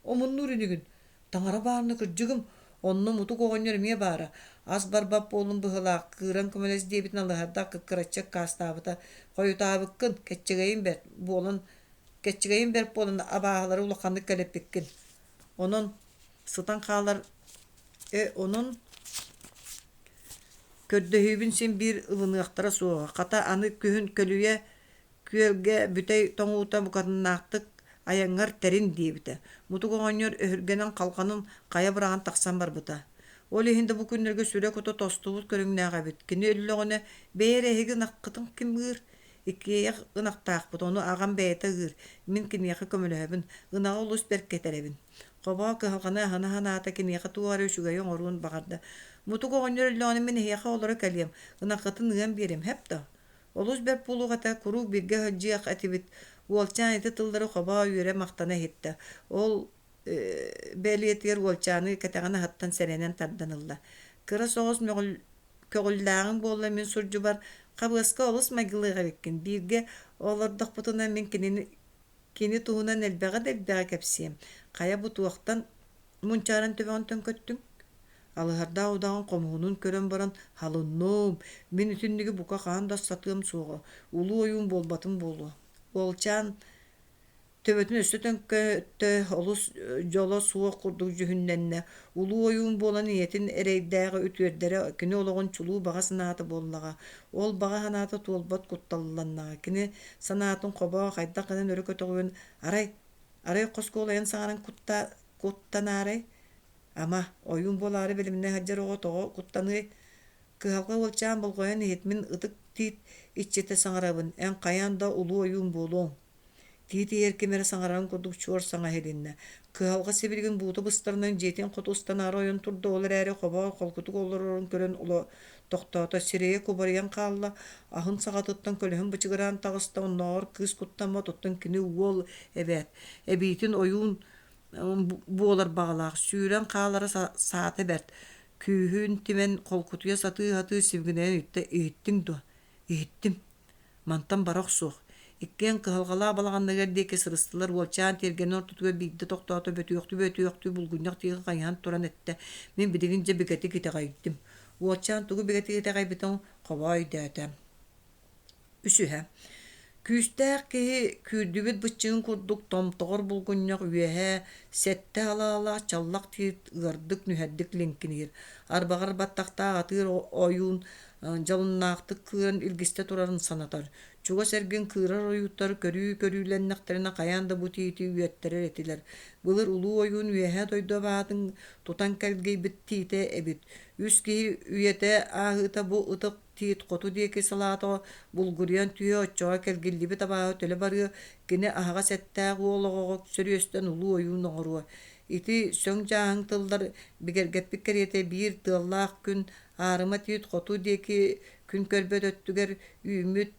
Омуннуур инигин, таҥара баарына кырдьыгым, онно мутук оҕонньор эмиэ баара. Ас барбат буоллум быһыылаах, кыыран көмөлөс диэбитин алыһардаах кыккыраччы аккаастаабыта. Хойутаабыккын, кэччэгэйим бэрт буолан Кэччэгэйим бэрт буолан абааһылары улаханнык кэлэппиккин. Онон сытан хаалар э онон көрдөһүүбүн син биир ылыныахтара суоҕа. Хата аны күһүн көлүйэ күөлгэ бүтэй тоҥуута букатыннаахтык айаҥҥар тэрин диэбитэ. Мутук оҕонньор өһүргэнэн халҕанын хайа быраҕан тахсан барбыта. Ол иһин да бу күннэргэ сүрэ-кута тостубут көрүҥнээх эбит. Кини өллөҕүнэ бэйэ эрэ эһиги ынаххытын ким ыыр? Иккиэйэх ынахтаахпыт, ону аҕам бэйэтэ ыыр, мин киниэхэ көмөлөһөбүн, ынаҕы олус бэркэ этэрэбин. Хобоо кыһалҕаны аһына санаата киниэхэ туох эрэ үчүгэйи оҥоруон баҕарда. Мутук оҕонньор өллөҕүнэ мин эһиэхэ олоро кэлиэм, ынаххытын ыан биэриэм, һэп да? Олус бэрт буолуох этэ, куруук бииргэ сылдьыах этибит. Уолчаан ити тыллары хобоо үөрэ махтана иһиттэ. Ол бэлиэтигэр уолчааны кэтэҕин аһыттан сэрэнэн тардан ылла. Кыра соҕус мөҕүл көҕүллээҕиҥ буолла мин сурдьубар Хабыаска олус майгылыах эбиккин. Бииргэ олордохпутуна мин кинини кини туһунан элбэҕи да элбэҕи кэпсиэм. Хайа бу туохтан мунчааран төбөҕүн төҥкөттүҥ? Алыһардаах удаҕан хомуһунун көрөн баран халынным, мин итинниги бука хаһан да сатыам суоҕа, улуу ойуун буолбатым буолуо. Уолчаан. Төбөтүн өссө төҥкөттө, олус дьоло суох курдук дьүһүннэннэ. Улуу ойуун буолан ийэтин эрэйдээҕи үтүөрдэрэ кини олоҕун чулуу баҕа санаата буоллаҕа. Ол баҕа санаата туолбат кутталланнаҕа. Кини санаатын хобоо хайдах гынан өрө көтөҕүөн арай, арай хоско олойон саҥаран кутта, куттанаарай? Ама, ойуун буолаары бэлэмнээх сылдьар оҕо тоҕо куттаныай? Кыһалҕа уолчаан болҕойон иһит, мин ытык тиит иччитэ саҥарабын, эн хайаан да улуу ойуун буолуоҥ. Тиит иһэр ким эрэ саҥарарын курдук чуор саҥа иһилиннэ. Кыһалҕа сибилигин буута быстарынан дьиэтин хоту ыстанаары ойон турда, ол эрээри хобоо холкутук олорорун көрөн тохтоото, сирэйэ кубарыйан хаалла, аһын саҕатыттан көлөһүн бычыгыраан таҕыста, оннооҕор кыыс куттаммат, оттон кини уол эбээт. Эбиитин ойуун буолар баҕалаах, сүүрэн хаалара саата бэрт, күүһүн тимэн холкутуйа сатыы-сатыы сибигинэйэн ыйытта: «Иһиттиҥ дуо? Иһиттим. Мантан бара охсуох. Иккиэн кыһалҕалаах балаҕанныгар диэки сырыстылар, уолчаан тиэргэнин ортотугар биирдэ тохтоото, бөтүөхтүү-бөтүөхтүү булгунньах диэки хайыһан туран эттэ: «Мин билигин дьэ бигэтик итэҕэйдим». Уолчаан тугу бигэтик итэҕэйбитин хобоо өйдөөтө. Үсүһэ. Күүстээх киһи күүрдүбүт быччыҥын курдук томтоҕор булгунньах үөһэ сэттэ алаалаах чаллах тиит ыардык-нүһэрдик лиҥкиниир, арбаҕар баттахтаах атыыр ойуун дьалыннаахтык кыыран илгистэ турарын санатар. Чугас эргин кыырар ойууттар көрүү-көрүүлэннэхтэринэ хайаан да бу тиити үөттэрэр этилэр. Былыр улуу ойуун үөһээ дойду абаатын тутан кэлгийбит тиитэ эбит. Үс киһи үйэтэ ааһыыта бу ытык тиит хоту диэки салаата булгуруйан түһүө, оччоҕо кэлгиллибит абааһы төлө барыа, кини аһаҕас эттээх уол оҕоҕо сөрүөстэн улуу ойуун оҥоруо. Ити сөҥ-дьааһыҥ тыллар бигэргэппит кэриэтэ биир тыаллаах күн аарыма тиит хоту диэки күн көрбөт өттүгэр үүммүт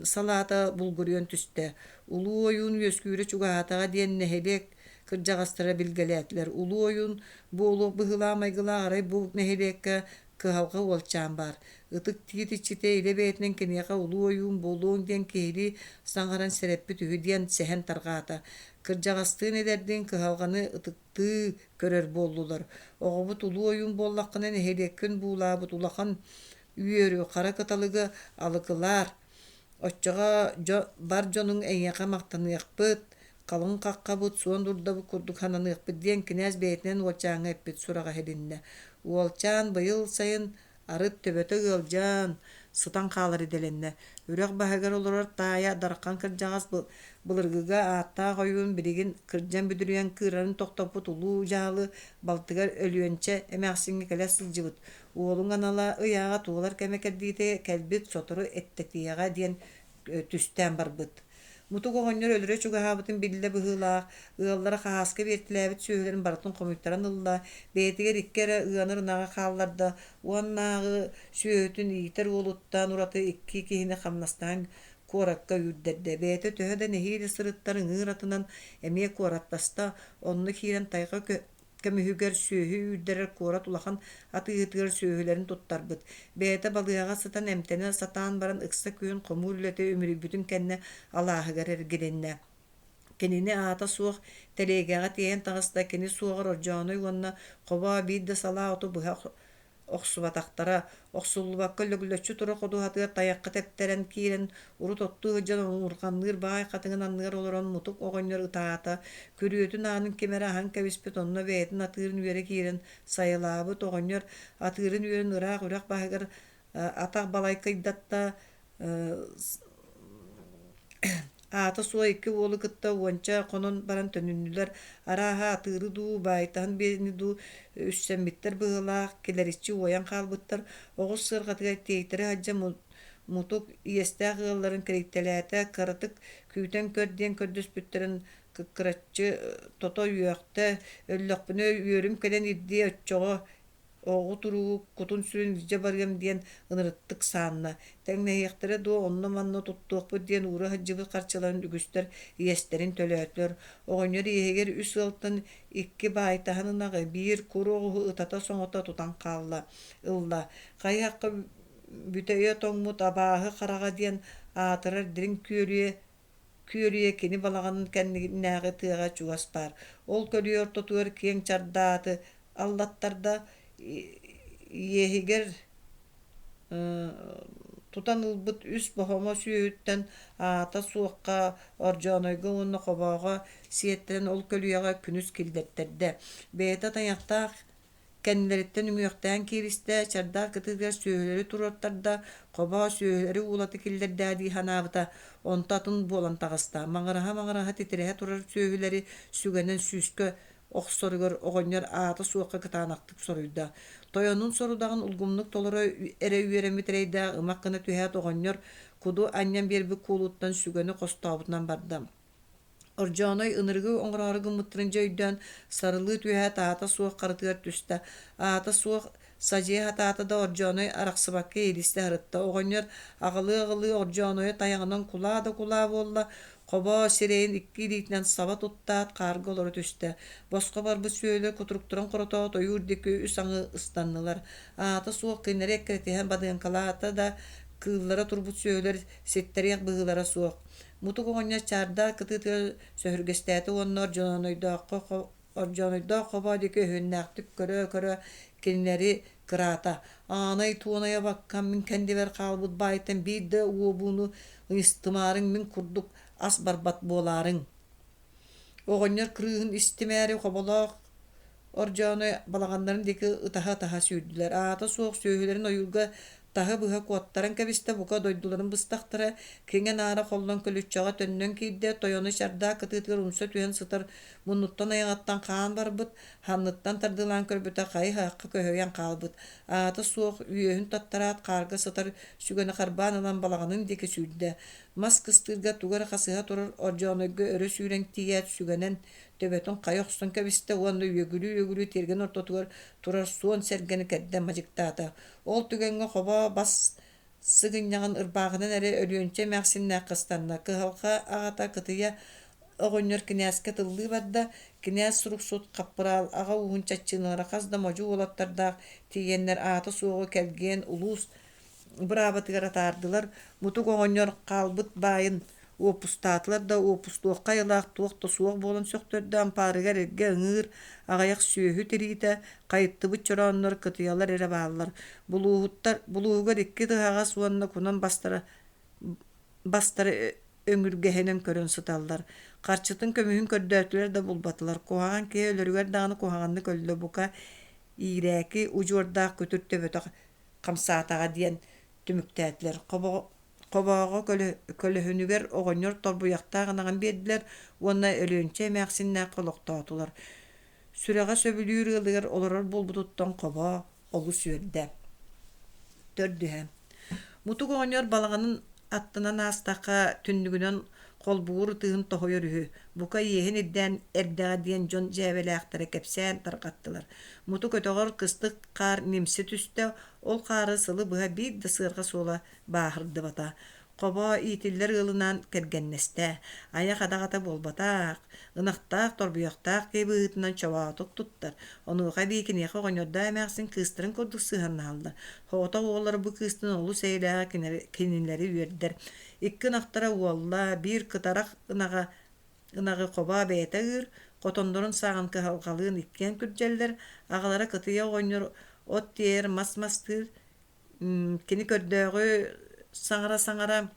салаата булгуруйан түстэ. Улуу ойуун үөскүүрэ чугаһаатаҕа диэн нэһилиэк кырдьаҕастара билгэлээтилэр. Улуу ойуун буолуох быһыылаах-майгылаах арай бу нэһилиэккэ кыһалҕа уолчаан баар. Ытык тиит иччитэ илэ бэйэтинэн киниэхэ улуу ойуун буолуоҥ диэн киһилии саҥаран сэрэппит үһү диэн сэһэн тарҕаата. Кырдьаҕастыын эдэрдиин кыһалҕаны ытыктыы көрөр буоллулар. Оҕобут улуу ойуун буоллаххына нэһилиэккин буулаабыт улахан үөрү, хара кыталыгы алыкылаар. Оччоҕо бар дьонуҥ эйиэхэ махтаныахпыт, халыҥ хаххабыт, суон дурдабыт курдук сананыахпыт диэн кинээс бэйэтинэн уолчааҥҥа эппит сураҕа иһилиннэ. Уолчаан быйыл сайын арыт төбөтө ыалдьан, сытан хаалар идэлэннэ. Үрэх баһыгар олорор таайа Дархан кырдьаҕас былыргыга ааттаах ойуун билигин кырдьан бүдүрүйэн кыырарын тохтоппут улуу дьаалы балтыгар Өлүөнчэ эмээхсиҥҥэ кэлэ сылдьыбыт. Уолуҥ анала ыйааҕа туолар кэмэ кэрдиитэ кэлбит сотору эттэтиэҕэ диэн түстээн барбыт. Мутук оҕонньор өлөрө чугаһаабытын биллэ быһыылаах, ыаллара хаһааска биэртэлээбит сүөһүлэрин барытын хомуйтаран ылла, бэйэтигэр икки эрэ ыанар ынаҕы хаалларда уоннааҕы сүөһүтүн иитэр уолуттан ураты икки киһини хамнастаан куоракка үүрдэрдэ. Бэйэтэ төһө да нэһиилэ сырыттар ыҥыыр атынан эмиэ куораттаста, онно киирэн тайҕа көмүһүгэр сүөһү үүрдэрэр куорат улахан атыыһытыгар сүөһүлэрин туттарбыт. Бэйэтэ балыыһаҕа сытан эмтэнэ сатаан баран ыкса күһүн хомуур үлэтэ үмүрүйбүтүн кэннэ алааһыгар эргилиннэ. Кинини аата суох тэлиэгэҕэ тиэйэн таҕыста, кини суоҕар Ордьооной уонна Хобоо биир да салаа оту быһа охсубатахтара, охсуллубакка лөглөччү турар ходуһатыгар тайахха тэптэрэн киирэн, урут оттуу сылдьан уҥурҕанныыр баай хатыҥын анныгар олорон мутук оҕонньор ытаата, күрүөтүн аанын ким эрэ аһан кэбиспит, онно бэйэтин атыырын үөрэ киирэн сайылаабыт оҕонньор атыырын үөрэн ыраах үрэх баһыгар атах балай кыйдатта Аата суох икки уолу кытта уонча хонон баран төнүннүлэр, арааһа атыыры дуу, баайтаһын биэни дуу үссэммиттэр быһыылаах, килэриччи уойан хаалбыттар, оҕус сыарҕатыгар тиэйтэрэ сылдьан мутук иэстээх ыалларын кэрийтэлээтэ, кыратык күүтэн көр диэн көрдөспүттэрин кыккыраччы тото үөхтэ, өллөхпүнэ үөрүм кэлэн ирдиэ оччоҕо Оҕо туруу кутун-сүрүн илдьэ барыам диэн ынырыктык саанна, тэҥнэһиэхтэрэ дуо онно-манна туттуохпут диэн уура сылдьыбыт харчыларын үгүстэр иэстэрин төлөөтүлэр. Оҕонньор иэһигэр үс ыалтан икки баайтаһын ынаҕы, биир кур оҕуһу ытата-соҥото тутан хаалла ылла. Хайыһахха бүтэйэ тоҥмут абааһы хараҕа диэн аатырар дириҥ күөрүө Күөрүйэ кини балаҕанын кэннинээҕи тыаҕа чугас баар. Ол көлүйэ ортотугар киэҥ чардааты аллаттарда, иэһигэр Тутан ылбыт үс боһомо сүөһүттэн аата суохха Ордьоонойго уонна Хобоого сиэттэрэн ол көлүйэҕэ күнүс киллэртэрдэ. Бэйэтэ тайахтаах кэннилэриттэн үҥүөхтээн кииристэ, чардаах кытыытыгар сүөһүлэри туруортарда, хобоо сүөһүлэри уулата киллэрдээ дии санаабыта, онто атын буолан таҕыста. Маҥыраһа-маҥыраһа титирэһэ турар сүөһүлэри сүгэнэн сүүскэ охсоругар оҕонньор аата суохха кытаанахтык соруйда. Тойонун сорудаҕын улгумнук толоро эрэ үөрэммит эрэйдээх ымах гына түһээт оҕонньор куду анньан биэрбит куулуттан сүгэни хостообутунан барда. Ордьооной ынырыгы оҥороору гыммыттарын дьэ өйдөөн, сарылыы түһээт аата суох харытыгар түстэ. Аата суох садьыйа сатаата да Ордьооной арахсыбакка иилистэ сырытта. Оҕонньор аҕылыы-аҕылыы Ордьоонойу тайаҕынан кулаа да кулаа буолла, хобоо сирэйин икки илиитинэн саба туттаат хаарга олоро түстэ. Босхо барбыт сүөһүлэр кутуруктарын хоротоот ойуур диэки үс аҥы ыстаннылар. Аата суох кинилэри эккирэтиһэн бадыаҥкалаата да, кыыллара турбут сүөһүлэр ситтэриэх быһыылара суох. Мутук оҕонньор чаардаах кытыытыгар сөһүргэстээтэ уонна Ордьоонойдооххо Ордьоонойдоох хобоо диэки өһүөннээхтик көрө-көрө кинилэри кыраата: «Аанай туонайа баккам мин кэннибэр хаалбыт баайтан биир да уобууну ыйыстымаарыҥ мин курдук ас барбат буолаарыҥ» Оҕонньор кырыыһын истимээри хоболоох Ордьоону балаҕаннарын диэки ытаһа-ытаһа сүүрдүлэр. Аата суох сүөһүлэрин ойуурга таһы-быһа куоттаран кэбистэ, бука дойдуларын быстахтара, киҥэ-наара холлон көлүччэҕэ төннөн киирдэ, тойону чардаак кытыытыгар умса түһэн сытар муннуттан айаҕыттан хаан барбыт, санныттан тардыылаан көрбүтэ хайы-хаахха көһүйэн хаалбыт. Аата суох үөһүн таттараат хаарга сытар сүгэни харбаан ылан балаҕанын диэки сүүрдэ. Мас кыстыырга тугу эрэ хасыһа турар Ордьоонойго өрө сүүрэн тиийээт сүгэнэн төбөтүн хайа охсон кэбистэ уонна үөгүлүү-үөгүлүү тиэргэн ортотугар турар суон сэргэни кэрдэн мадьыктаата. Ол түгэҥҥэ хобо бас сыгынньаҕын ырбаахынан эрэ Өлүөнчэ эмээхсиннээх ыстанна. Кыһалҕа аҕата кытыйа оҕонньор кинээскэ тыллыы барда. Кинээс суруксут хаппыраал аҕа ууһун чаччыыналара хас да модьу уолаттардаах тиийэннэр аата суоҕу кэлгиэн улуус быраабатыгар атаардылар, Мутук оҕонньор хаалбыт баайын уоппустаатылар да уоппустуохха айылаах туох да суох буолан сөхтөрдө, ампаарыгар эргэ ыҥыыр, аҕыйах сүөһү тириитэ, хайыттыбыт чорооннор, кытыйалар эрэ бааллар. Булууһуттар булууһугар икки тыһаҕас уонна кунан бастара бастара өҥүргэһинэн көрөн сыталлар. Харчытын көмүһүн көрдөөтүлэр да булбатылар. Куһаҕан киһи өлөрүгэр даҕаны куһаҕаннык өллө, бука иирээки удьуордаах күтүр төбөтө хамсаатаҕа диэн түмүктээтилэр. Хобооҕо көлөһүнүгэр оҕонньор торбуйахтаах ынаҕын биэрдилэр уонна Өлүөнчэ эмээхсиннээххэ олохтоотулар. Сүрэҕэ сөбүлүүр ыалыгар олорор буолбутуттан Хобоо олус үөрдэ. Төрдүһэ. Мутук оҕонньор балаҕанын аттынан аастахха түннүгүнэн холбуур ытыһын тоһуйар үһү, бука иэһин ирдээн эрдэҕэ диэн дьон дьээбэлээхтэрэ кэпсээн тарҕаттылар. Мутук өтөҕөр кыстык хаар нимси түстэ, ол хаары сылы быһа биир да сыарҕа суола бааһырдыбата. Хобоо иитиллэр ыалынаан кэргэннэстэ, айах адаҕата буолбатах, ынахтаах, торбуйахтаах киһи быһыытынан чобоотук туттар, онуоха эбии киниэхэ оҕонньордоох эмээхсин кыыстарын курдук сыһыаннаһаллар. Соҕотох уоллара бу кыыстан олус эйэлээҕэ кинилэри үөрдэр. Икки ынахтара уолла, биир кытарах ынаҕа ынаҕы хобоо бэйэтэ ыыр, хотоннорун сааҕын кыһалҕалыын иккиэн күрдьэллэр, аҕалара кытыйа оҕонньор от тиэйэр мас мастыыр, кини көрдөөҕү саҥара-саҥара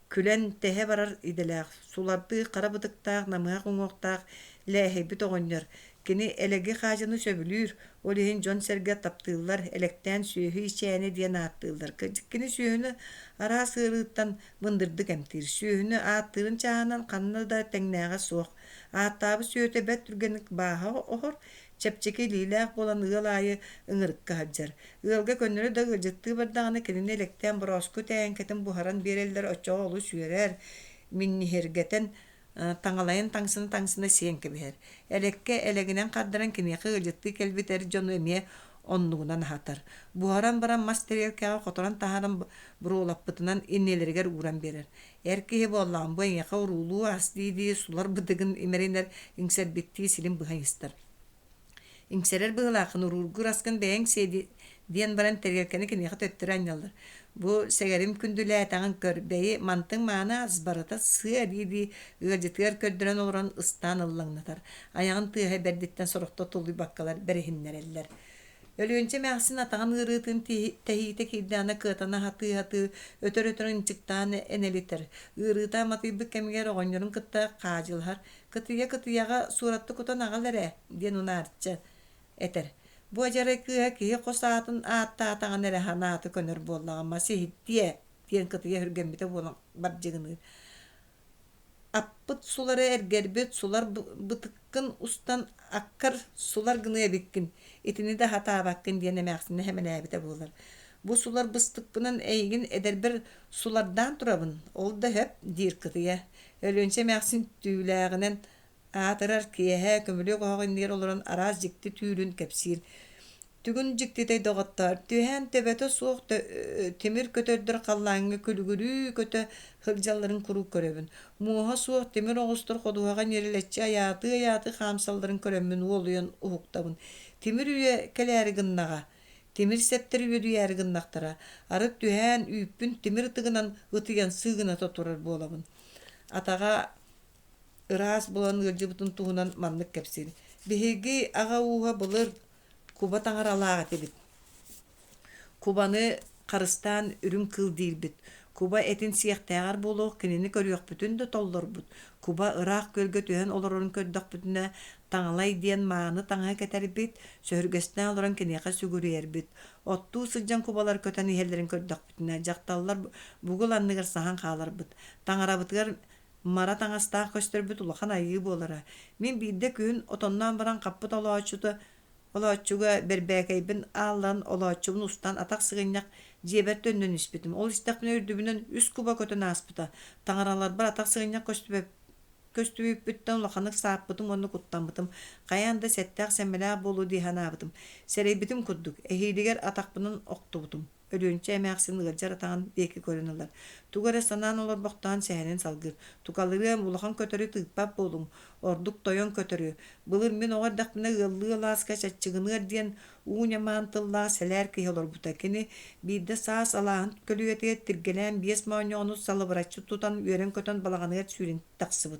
күлэн тэһэ барар идэлээх, сулардыы хара бытыктаах, намыһах уҥуохтаах лээһэйбит оҕонньор. Кини Элэги Хаадьыны сөбүлүүр, ол иһин дьон-сэргэ таптыыллар, элэктээн сүөһү ичээни диэн ааттыыллар. Кини сүөһүнү араас ыарыыттан мындырдык эмтиир. Сүөһүнү ааттыырын чааһынан ханна да тэҥнээҕэ суох. Ааттаабыт сүөһүтэ бэрт түргэнник бааһа оһор, чэпчэки илиилээх буолан ыал аайы ыҥырыкка сылдьар. Ыалга көннөрү да ыалдьыттыы бардаҕына кинини элэктээн борооску тээҥкэтин буһаран биэрэллэр, оччоҕо олус үөрэр, минньиһиргэтэн таҥалайын таҥсына-таҥсына сиэн кэбиһэр. Элэккэ элэгинэн хардаран киниэхэ ыалдьыттыы кэлбит эр дьону эмиэ оннугунан аһатар. Буһаран баран мас тэриэлкэҕэ хоторон таһааран буруолаппытынан иннилэригэр ууран биэрэр. Эр киһи буоллаҕым бу эйиэхэ уруулуу ас дии-дии сулар бытыгын имэринэр, иҥсэрбиттии силин быһа ыйыстар. Иҥсэрэр быһыылааххын уруургуур аскын бэйэҥ сиэ диэн баран тэриэлкэни киниэхэ төттөрү анньаллар. Бу сэгэрим күндүлээтэҕин көр, бэйи мантыҥ мааны ас барыта сыа дии-дии ыалдьытыгар көрдөрөн олорон ыстаан ыллаҥнатар. Айаҕын тыаһа бэрдиттэн сорохтор тулуйбаккалар бэриһиннэрэллэр. Өлүөнчэ эмээхсин атаҕын ыарыытын тэһиитэ киирдэҕинэ кыатана сатыы-сатыы, өтөр-өтөр ынчыктаан энэлитэр. Ыарыыта аматыйбыт кэмигэр оҕонньорун кытта хаадьылаһар: «Кытыйа-кытыйаҕа суоратты кутан аҕал эрэ» диэн унаарча этэр. Бу адьарай кыыһа киһи хос аатын ааттаатаҕына эрэ санаата көнөр буоллаҕа, мас иһиттиэ диэн кытыйа өһүргэммитэ буолан бардьыгыныыр. Аппыт сулары эргэрбит сулар бытыккын устан аккар сулар гыныа эбиккин, итини да сатаабаккын диэн эмээхсинэ сэмэлээбитэ буолар. Бу сулар быстыкпынан эйигин эдэрбэр сулардаан турабын, ол да сөп, диир кытыйа. Өлүөнчэ эмээхсин түүлээҕинэн аатырар киэһэ көмүлүөк оһох иннигэр олорон араас дьикти түүлүн кэпсиир. Түгүн дьиктитэй доҕоттоор, түһээн төбөтө суох тимир көтөрдөр халлааҥҥа күлүгүрүү көтө сылдьалларын куруук көрөбүн. Муоһа суох тимир оҕустар ходуһаҕа ньирилэччи айаатыы-айаатыы хаамсалларын көрөммүн уолуйан уһуктабын. Тимир үйэ кэлээри гыннаҕа. Тимир сэптэр үөдүйээри гыннахтара. Арыт түһээн үүппүн тимир ытыгынан ытыйан сыыгыната турар буолабын. Атаҕа ыраас буолан ыалдьыбытын туһунан маннык кэпсиир. Биһиги аҕа ууһа былыр куба таҥаралаах этибит. Кубаны харыстаан үрүҥ кыыл диирбит. Куба этин сиэхтээҕэр буолуох кинини көрүөхпүтүн да толлорбут. Куба ыраах күөлгэ түһэн олорорун көрдөхпүтүнэ, таҥалай диэн мааны таҥаһы кэтэрбит, сөһүргэстээн олорон киниэхэ сүгүрүйэрбит. Оттуу сылдьан кубалар көтөн иһэллэрин көрдөхпүтүнэ, дьахталлар бугул анныгар саһан хааларбыт. Таҥарабытыгар Мара таҥастаах көстөрбүт улахан айыы буолара. Мин биирдэ күһүн отонноон баран хаппыт олооччута олооччуга бэрбээкэйбин ааллан олооччубун устан атах сыгынньах дьиэбэр төннөн испитим. Ол истэхпинэ үрдүбүнэн үс куба көтөн ааспыта. Таҥараларбар атах сыгынньах көстүбүппүттэн улаханнык сааппытым уонна куттаммытым. Хайаан да сэттээх-сэмэлээх буолуо дии санаабытым. Сэрэйбитим курдук, эһиилигэр атахпынан охтубутум. Өлүөнчэ эмээхсин ыалдьар атаҕын диэки көрөн ылар. Тугу эрэ санаан олорбохтоон сэһэнин салгыыр. Тукалырыам, улахан көтөрү тыыппат буолуҥ, ордук тойон көтөрү. Былыр мин оҕо эрдэхпинэ ыаллыы алааска Чаччыгыныар диэн уу ньамаан тыллаах сэлээр киһи олорбута. Кини биирдэ саас алааһын көлүйэтигэр тиргэлээн биэс моонньоҕону салыбыраччы тутан үөрэн-көтөн балаҕаныгар сүүрэн тахсыбыт.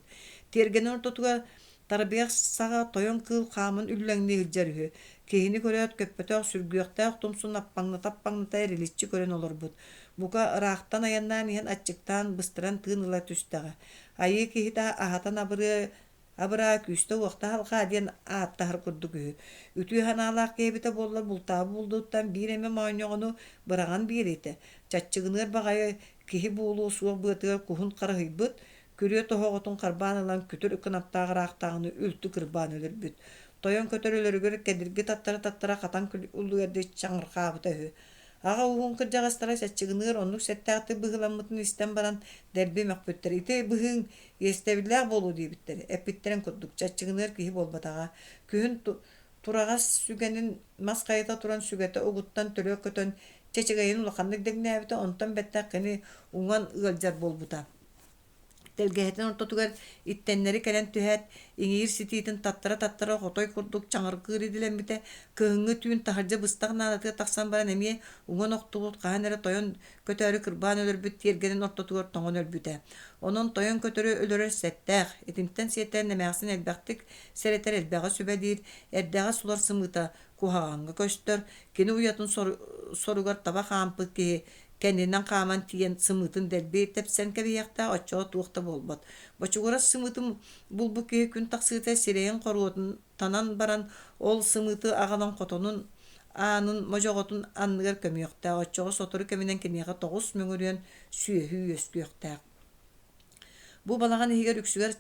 Тиэргэнин ортотугар Тарбыйах саҕа тойон кыыл хааман үллэҥнии сылдьар үһү. Киһини көрөөт көппөтөх сүргүөхтээх тумсун аппаҥната-аппаҥната эриличчи көрөн олорбут. Бука, ыраахтан айаннаан иһэн аччыктаан, быстаран тыын ыла түстэҕэ. Айыы киһитэ аһатан абырыа абыраа күүстэ-уохта алҕаа диэн ааттаһар курдук үһү. Үтүө санаалаах киһи эбитэ буоллар бултаабыт булдуттан биир эмэ моонньоҕону быраҕан биэриитэ. Чаччыгыныар баҕайы киһи буолуо суох быатыгар куһун харыһыйбыт, Күрүө тоһоҕотун харбаан ылан күтүр кынаттаах ыраахтааҕыны үлтү кырбаан өлөрбүт. Тойон көтөр өлөрүгэр кэдирги таттара-таттара хатан уллугэрдии чаҥырхаабыта үһү. Аҕа ууһун кырдьаҕастара чаччыгыныыр оннук сэттээхтик быһыыламмытын истэн баран дэлби мөхпүттэр. Ити быһыыҥ иэстэбиллээх буолуо диэбиттэр. Эппиттэрин курдук, чаччыгыныар киһи буолбатаҕа. Күһүн тураҕас сүгэнин мас хайыта туран сүгэтэ угуттан төлө көтөн чэчэгэйин улаханнык дэҥнээбитэ, онтон бэттэх кини уҥан ыалдьар буолбута. Тэлгэһэтин ортотугар иттэннэри кэлэн түһээт, иҥиир ситиитин таттара-таттара хотой курдук чаҥыргыыр идэлэммитэ, кыһыҥҥы түүн таһырдьа быстах наадатыгар тахсан баран эмиэ уҥан охтубут хаһан эрэ тойон көтөөрү кырбаан өлөрбүт тиэргэнин ортотугар тоҥон өлбүтэ. Онон тойон көтөрү өлөрөр сэттээх, итинтэн сиэттэрэн эмээхсин элбэхтик сэрэтэр, элбэҕи сүбэлиир, эрдэҕэс улар сымыыта куһаҕаҥҥа көстөр, кини уйатын соругар таба хаампыт киһи кэннинэн хааман тиийэн сымыытын дэлби тэпсэн кэбиһиэхтээх, оччоҕо туох да буолбат. Бочугурас сымыытын булбут киһи күн тахсыыта сирэйин хоруотун танан баран, ол сымыыты аҕалан хотонун аанын модьоҕотун анныгар көмүөхтээх, оччоҕо сотору кэминэн киниэхэ тоҕус мөҥүрүөн сүөһү үөскүөхтээх. Бу балаҕан иһигэр үксүгэр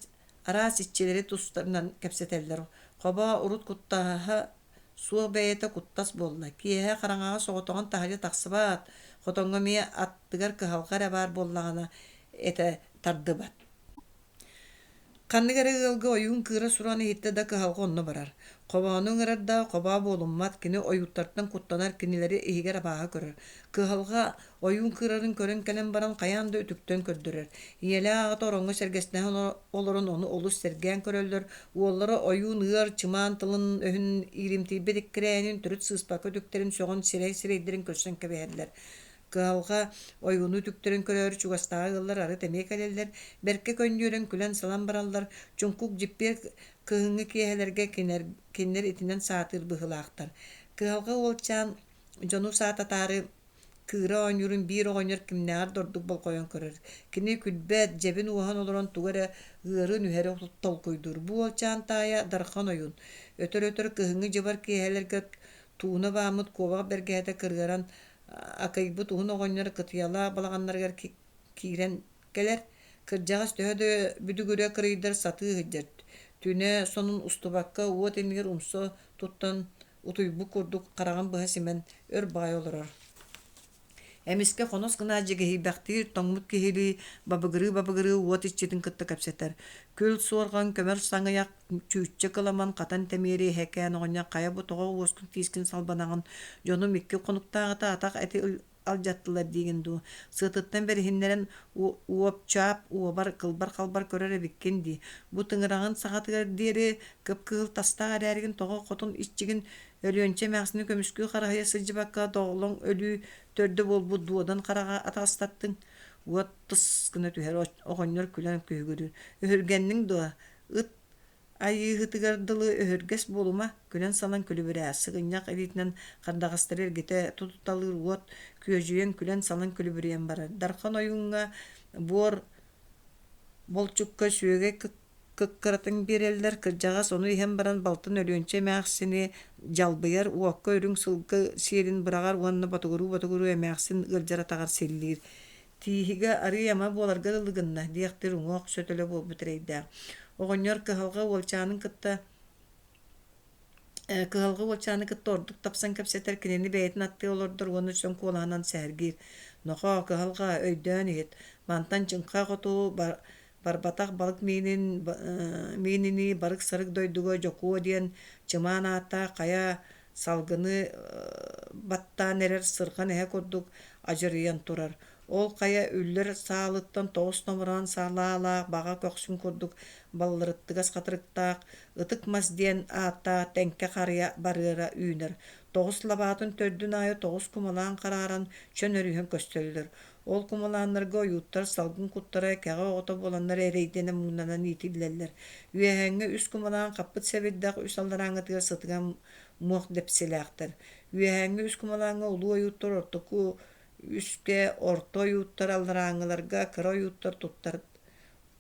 араас иччилэри тустарынан кэпсэтэллэр. Хобо урут куттаһа суох бэйэтэ куттас буолла. Киэһэ хараҥаҕа соҕотоҕун таһырдьа тахсыбат, хотоҥҥо эмиэ аттыгар кыһалҕа эрэ баар буоллаҕына этэ тардыбат. Ханнык эрэ ыалга ойуун кыыра сураҕын иһиттэ да кыһалҕа онно барар. Хобоону ыҥырар да, хобоо буолуммат, кини ойууттартан куттанар, кинилэри иһигэр абааһы көрөр. Кыһалҕа ойуун кыырарын көрөн кэлэн баран хайаан да үтүктэн көрдөрөр. Ийэлээх аҕата ороҥҥо сэргэстэһэн олорон ону олус сэргээн көрөллөр. Уоллара ойуун ыар, чымаан тылын-өһүн ииримтийбит иккирээнин төрүт сыыспакка үтүктэрин сөҕөн сирэй-сирэйдэрин көрсөн кэбиһэллэр. Кыһалҕа ойууну үтүктэрин көрөөрү чугастааҕы ыаллар арыт эмиэ кэлэллэр, бэркэ көнньүөрэн күлэн-салан бараллар, чуҥкук дьиппиэр кыһыҥҥы киэһэлэргэ кинилэр итинэн саатыыр быһыылаахтар. Кыһалҕа уолчаан дьону саататаары кыыра оонньуурун биир оҕонньор кимнээҕэр да ордук болҕойон көрөр. Кини күлбэт, дьэбин уоһан олорон тугу эрэ ыары-нүһэри толкуйдуур. Бу уолчаан таайа Дархан ойуун. Өтөр-өтөр кыһыҥҥы дьыбар киэһэлэргэ тууна бааммыт куобах бэргэһэтэ кырыаран акыйбыт уһун оҕонньор кытыйалаах балаҕаннарыгар киирэн кэлэр. Кырдьаҕас төһө да бүдүгүрэ кырыйдар сатыы сылдьар. Түнэ сонун устубакка уот иннигэр умса туттан утуйбут курдук хараҕын быһа симэн өр баҕайы олорор. Эмискэ хонос гына дьигиһийбэхтиир тоҥмут киһилии бабыгырыы-бабыгырыы уот иччитин кытта кэпсэтэр. Күл суорҕан көмөр саҥыйах чүүччэ кыламан хатан тэмиэри эһэкээн оҕонньор хайа бу тоҕо уоскун-тиискин салбанаҕын дьонум икки хонуктааҕыта атах эти алдьаттылар диигин дуу, сыатыттан бэриһиннэрэн уоп-чаап уобар кылбар-халбар көрөр эбиккин дии. Бу тыҥыраҕын саҕатыгар диэри кып-кыһыл тастаах эрээригин тоҕо хотун иччигин Өлүөнчэ эмээхсини көмүскүү хараһыйа сылдьыбакка доҕолоҥ өлүү төрдө буолбут дуодан хараҕа атаҕастаттыҥ. Уот тыс гына түһэр оҕонньор күлэн күһүгүрүүр. Өһүргэнниҥ дуо? Ыт Айыыһытыгар дылы өһүргэс буолума, күлэн-салан күлүбүрээ, сыгынньах илиитинэн хардаҕастары эргитэ тутуталыыр уот күөдьүйэн күлэн-салан күлүбүрүйэн барар. Дархан ойууҥҥа буор болчукка сүөгэй кыккыратын биэрэллэр, кырдьаҕас ону иһэн баран балтын Өлүөнчэ эмээхсини дьалбыйар, уокка үрүҥ сылгы сиэлин быраҕар уонна ботугуруу-ботугуруу эмээхсин ыалдьар атаҕар силлиир. Тииһигэ арыый ама буоларга дылы гынна диэхтиир уҥуох сөтөлө буолбут эрэйдээх. Оҕонньор кыһалҕа уолчаанын кытта кыһалҕа уолчааны кытта ордук тапсан кэпсэтэр, кинини бэйэтин аттыы олордор уонна сөҥ куолаһынан сэһэргиир: «Нохоо, кыһалҕа, өйдөөн иһит, мантан чыҥха хоту барбатах балык миинин миининии барык-сарык дойдуга Дьокуо диэн чымаан ааттаах хайа салгыны баттаан эрэр сырҕан эһэ курдук адьарыйан турар. Ол хайа үллэр саалыттан тоҕус томороон салаалаах баҕа көхсүн курдук баллырыттыгас хатырыктаах ытык мас диэн ааттаах тэҥкэ харыйа барыара үүнэр. Тоҕус лабаатын төрдүн аайы тоҕус кумалаан харааран чөн өрүһэн көстөллөр. Ол кумалааннарга ойууттар салгын куттара кэҕэ оҕото буоланнар эрэйдэнэ-муҥнанан иитиллэллэр. Үөһээҥҥи үс кумалаан хаппыт сэбирдэх үс алларааҥҥытыгар сытыган муох дэпсилээхтэр. Үөһээҥҥи үс кумалааҥҥа улуу ойууттар ортоку үскэ орто ойууттар алларааҥҥыларга кыра ойууттар туттар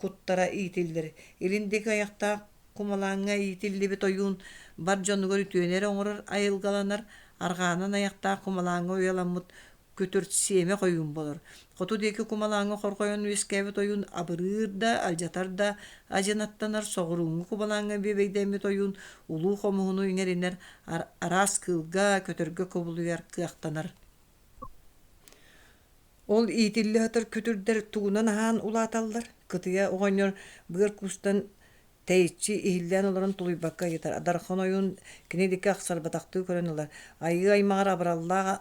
куттара иитиллэр. Илин диэки айахтаах кумалааҥҥа иитиллибит ойуун бар дьонугар үтүөнү эрэ оҥорор айылгаланар, арҕаанан айахтаах кумалааҥҥа уйаламмыт күтүр сиэмэх ойуун буолар. Хоту диэки кумалааҥҥа хорҕойон үөскээбит ойуун абырыыр да, алдьатар да адьынаттанар, соҕурууҥҥу кумалааҥҥа биэбэйдэммит ойуун улуу хомуһуну иҥэринэр, араас кыылга, көтөргө кубулуйар кыахтанар. Ол иитиллэ сытар күтүрдэр тугунан аһаан улааталлар? Кытыйа оҕонньор быар куустан тэйиччи иһиллээн олорон тулуйбакка ыйытар. Дархан ойуун кини диэки ахсарбатахтыы көрөн ылар. Айыы аймаҕар абыраллаах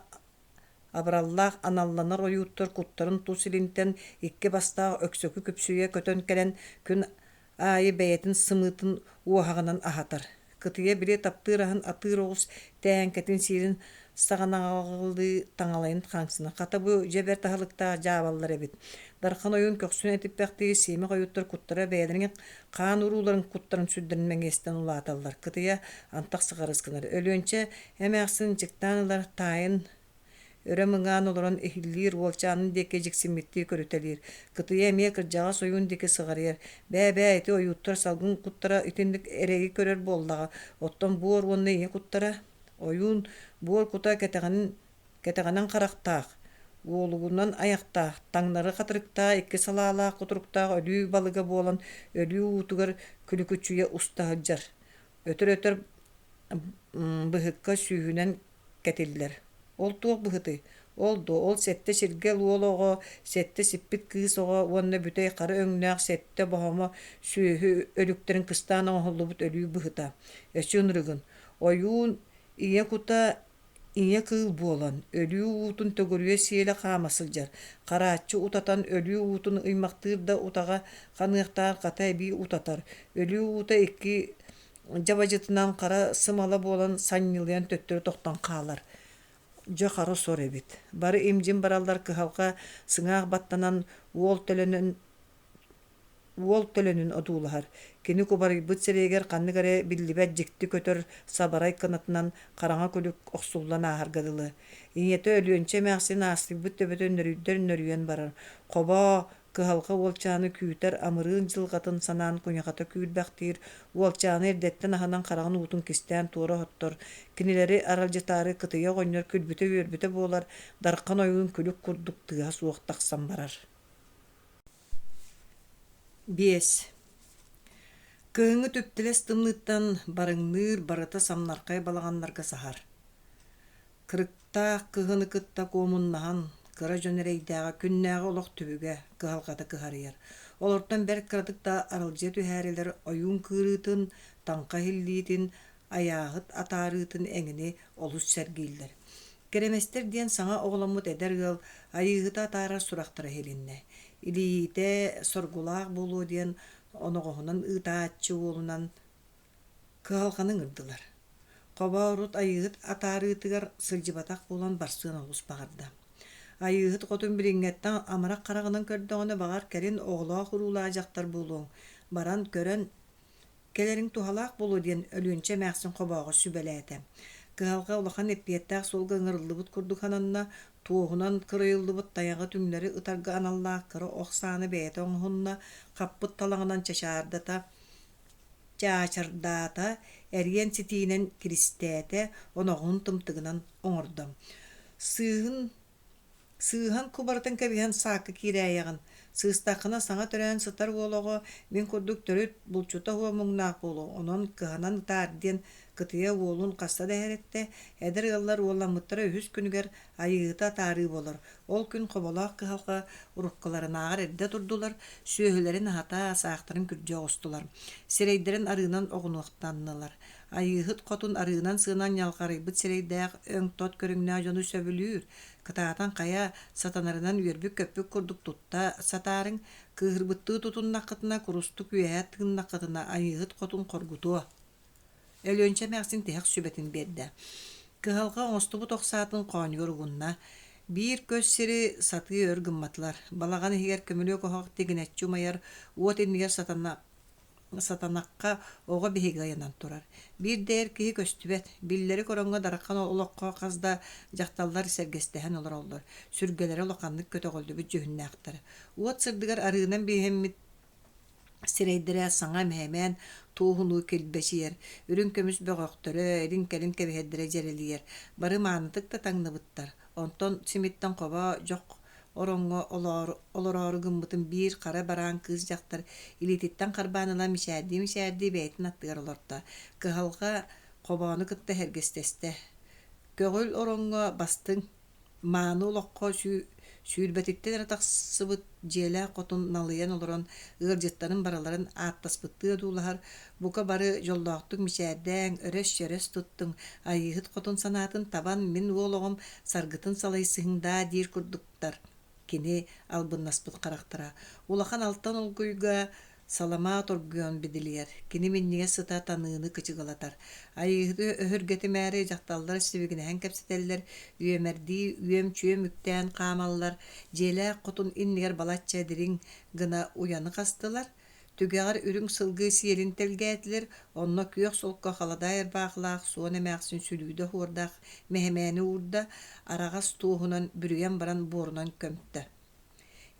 абыраллаах аналланар ойууттар куттарын тус илинтэн икки бастаах өксөкү күпсүйэ көтөн кэлэн күн аайы бэйэтин сымыытын уоһаҕынан аһатар. Кытыйа били таптыыр аһын атыыр оҕус тээҥкэтин сиирин саҕанаҕалыы таҥалайын хаҥсына. Хата бу дьэ бэрт аһылыктаах дьаабаллар эбит. Дархан ойуун көхсүн этиппэхтии сиэмэх ойууттар куттара бэйэлэрин хаан урууларын куттарын сүрдэрин мэҥиэстэн улааталлар. Кытыйа антах сыҕарыс гынар. Өлүөнчэ эмээхсин ынчыктаан ылар, таайын өрө мыҥаан олорон иһиллиир уолчаанын диэки дьиксиммиттии көрүтэлиир. Кытыйа эмиэ кырдьаҕас ойуун диэки сыҕарыйар. Бээ-бээ, ити ойууттар салгын куттара итинник эрэйи көрөр буоллаҕа, оттон буор уонна ийэ куттара Ойуун буор кута кэтэҕин кэтэҕинэн харахтаах, уолугунан айахтаах, таҥнары хатырыктаах икки салаалаах кутуруктаах өлүү балыга буолан өлүү уутугар күлүкүчүйэ уста сылдьар. Өтөр-өтөр быһыкка сүүһүнэн кэтиллэр. Ол туох быһытый? Ол дуо, ол сэттэ сиргэ уол оҕо, сэттэ сиппит кыыс оҕо уонна бүтэй хара өҥнөөх сэттэ боһомо сүөһү өлүктэрин кыстаан оҥоһуллубут өлүү быһыта. Өссө ынырыгын. Ойуун ийэ кута ийэ кыыл буолан, өлүү уутун төгүрүйэ сиэлэ хаама сылдьар. Харааччы утатан өлүү уутун ыймахтыыр да утаҕа ханыахтаах хата эбии утатар. Өлүү уута икки дьабадьытынан хара сымала буолан санньылыйан төттөрү тохтон хаалар. Дьэ хара сор эбит. Бары имдьин бараллар кыһалҕа сыҥаах баттанан уол төлөнөн. Уол төлөнүн одуулаһар, кини кубарыйбыт сирэйигэр ханнык эрэ биллибэт дьикти көтөр сабарай кынатынан хараҥа күлүк охсуллан ааһарга дылы. Ийэтэ Өлүөнчэ эмээхсин аастыйбыт төбөтө нөрүйдэр нөрүйэн барар, хобоо, кыһалҕа уолчааны күүтэр амырыын дьылҕатын санаан куйахата күүрбэхтиир, уолчааны эрдэттэн аһынан хараҕын уутун кистээн туора оһоттор, кинилэри аралдьытаары кытыйа оҕонньор күлбүтэ-үөрбүтэ буолар, Дархан ойуун күлүк курдук тыаһа суох тахсан барар. 5. Кыһыҥҥы түптэлэс тымныыттан барыҥныыр барыта самнархай балаҕаннарга саһар. Кырыктаах кыһыны кытта куомуннаһан, кыра дьон эрэйдээҕэ күннээҕи олох түбүгэ, кыһалҕата кыһарыйар. Олортон бэрт кыратык да аралдьыйа түһээрилэр ойуун кыырыытын, таҥха иһиллиитин, айааһыт атаарыытын эҥини олус сэргииллэр. Кэрэмэстэр диэн саҥа оҕоломмут эдэр ыал Айыыһыта атаарар сурахтара иһилиннэ. Илиитэ соргулаах буолуо диэн оноҕоһунан ыытааччы уолунан кыһалҕаны ыҥырдылар. Хобоо урут Айыыһыт атаарыытыгар сылдьыбатах буолан барсыан олус баҕарда. Айыыһыт хотун билиҥҥэттэн амарах хараҕынан көрдөҕүнэ, баҕар, кэлин оҕолоох-уруулаах дьахтар буолуоҥ, баран көрөн Кэлэриҥ туһалаах буолуо диэн Өлүөнчэ эмээхсин хобооҕо сүбэлээтэ. Кыһалҕа улахан эппиэттээх суолга ыҥырыллыбыт курдук сананна, туоһунан кырыйыллыбыт тайаҕы түҥнэри ытарга аналлаах кыра ох сааны бэйэтэ оҥоһунна, хаппыт талаҕынан чачаардата, чаачардаата, эриэн ситиинэн киристээтэ, оноҕоһун тымтыгынан оҥордо. Сыыһын Сыыһан кубарытан кэбиһэн саакка киирээйэҕин, сыыстаххына саҥа төрөөн сытар уол оҕо мин курдук төрүт булчута уһуо муҥнаах буолуо, онон кыһанан ытаар диэн кытыйа уолун хаста да эһэрэттэ, эдэр ыаллар уолламмыттара үһүс күнүгэр айыыһыта атаарыы буолар. Ол күн хоболоох кыһалҕа уруккуларынааҕар эрдэ турдулар, сүөһүлэрин аһата, саахтарын күрдьэ оҕустулар, сирэйдэрин арыынан оҕунуохтаннылар. Айыыһыт хотун арыынан-сыанан ньалҕарыйбыт сирэйдээх өҥ-тот көрүҥнээх дьону сөбүлүүр, кытаатан хайа сатанарынан үөрбүт-көппүт курдук тутта сатаарыҥ, кыыһырбыттыы тутуннаххытына, курустук үөһэ тыыннаххытына Айыыһыт хотун хоргутуо. Өлүөнчэ эмээхсин тиһэх сүбэтин биэрдэ. Кыһалҕа оҥостубут ох саатын хоонньугар угунна. Биир көс сири сатыы өр гымматылар. Балаҕан иһигэр көмүлүөк оһох тигинэччи умайар, уот иннигэр сатана Сатанахха оҕо биһиги ыйанан турар. Биир да эр киһи көстүбэт. Биллэрик ороҥҥо дархан олоххо хас да дьахталлар сэргэстэһэн олороллор. Сүргэлэрэ улаханнык көтөҕүллүбүт дьүһүннээхтэр. Уот сырдыгар арыынан биһэммит сирэйдэрэ саҥа эмэһэмээн туоһунуу килбэчийэр, үрүҥ көмүс бөҕөхтөрө, илин-кэлин кэбиһэрдэрэ дьэрэлийэр. Бары маанытык да таҥныбыттар. Онтон симиттэн хобо дьох Ороҥҥо олороору гыммытын биир хара бараан кыыс дьахтар илиититтэн харбаан ылан мичээрдии-мичээрдии бэйэтин аттыгар олордо. Кыһалҕа хобоону кытта сэргэстэстэ. Көҕүл ороҥҥо бастыҥ, мааны олоххо сүүрбэтиттэн эрэ тахсыбыт дьиэлээх хотун налыйан олорон ыалдьыттарын барыларын ааттаспыттыы одуулаһар, бука бары дьоллоохтук мичээрдээҥ, өрөс-чөрөс туттуҥ, Айыыһыт хотун санаатын табан мин уол оҕом саргытын салайсыһыҥ даа диир курдуктар кини албыннаспыт харахтара. Улахан алтан олгуйга саламаат оргуйан бидилийэр, кини минньигэс сыта таныыны кычыгылатар. Айыыһыты өһүргэтимээри дьахталлар сибигинэһэн кэпсэтэллэр, үөмэрдии үөм-чүөм үктээн хаамаллар, дьиэлээх хотун иннигэр балачча дириҥ гына уйаны хастылар, Түгэҕэр үрүҥ сылгы сиэлин тэлгээтилэр, онно күөх солко халадаай ырбаахылаах суон эмээхсин сүлүүдэ оһуордаах мэһэмээни уурда, араҕас туоһунан бүрүйэн баран буорунан көмтө.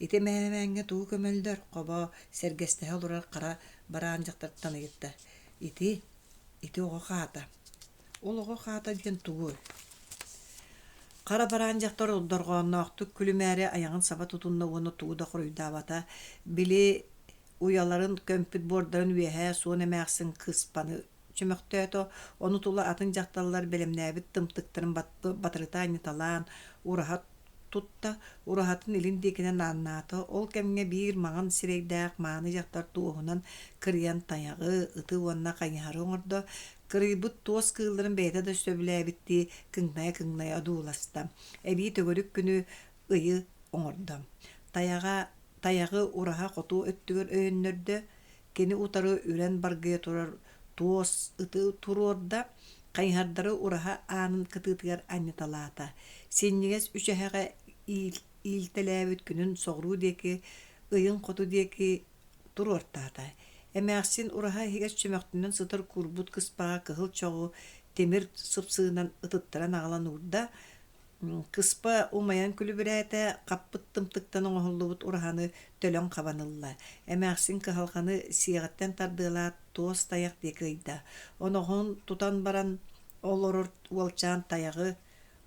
Ити мэһэмээҥҥэ тугу көмөллөр, хобо, сэргэстэһэ олорор хара бараан дьахтартан ыйытта. Ити, ити оҕо хаата. Ол оҕо хаата диэн тугуй? Хара бараан дьахтар дорҕоонноохтук күлүмээри айаҕын саба тутунна уонна тугу да хоруйдаабата. Били уйаларын көмпүт буордарын үөһээ суон эмээхсин кыыспаны чөмөхтөөтө, ону тула атын дьахталлар бэлэмнээбит тымтыктарын батарыта анньыталаан, ураһа тутта, ураһатын илин диэкинэн ааннаата. Ол кэмҥэ биир маҥан сирэйдээх мааны дьахтар туоһунан кырыйан тайаҕы, ыты уонна хайыһары оҥордо. Кырыйбыт туос кыылларын бэйэтэ да сөбүлээбиттии кыҥнайа-кыҥнайа одууласта. Эбии төгүрүк күнү ыйы оҥордо. Тайаҕа тайаҕы ураһа хоту өттүгэр өйөннөрдө, кини утары үрэн баргыйа турар туос ыты туруорда, хайыһардары ураһа аанын кытыытыгар анньыталаата. Синньигэс үчэһэҕэ иилтэлээбит күнүн соҕуруу диэки, ыйын хоту диэки. Туруортаата. Эмээхсин ураһа иһигэр чөмөхтөнөн сытар куурбут кыспаҕа кыһыл чоҕу тимир сыпсыынан ытыттаран аҕалан уурда. Кыспа умайан күлүбүрээтэ, хаппыт тымтыктан оҥоһуллубут ураһаны төлөн хабан ылла. Эмээхсин кыһалҕаны сиэҕиттэн тардыалаат туос тайах диэки ыйда. Оноҕоһун тутан баран олорор уолчаан тайаҕы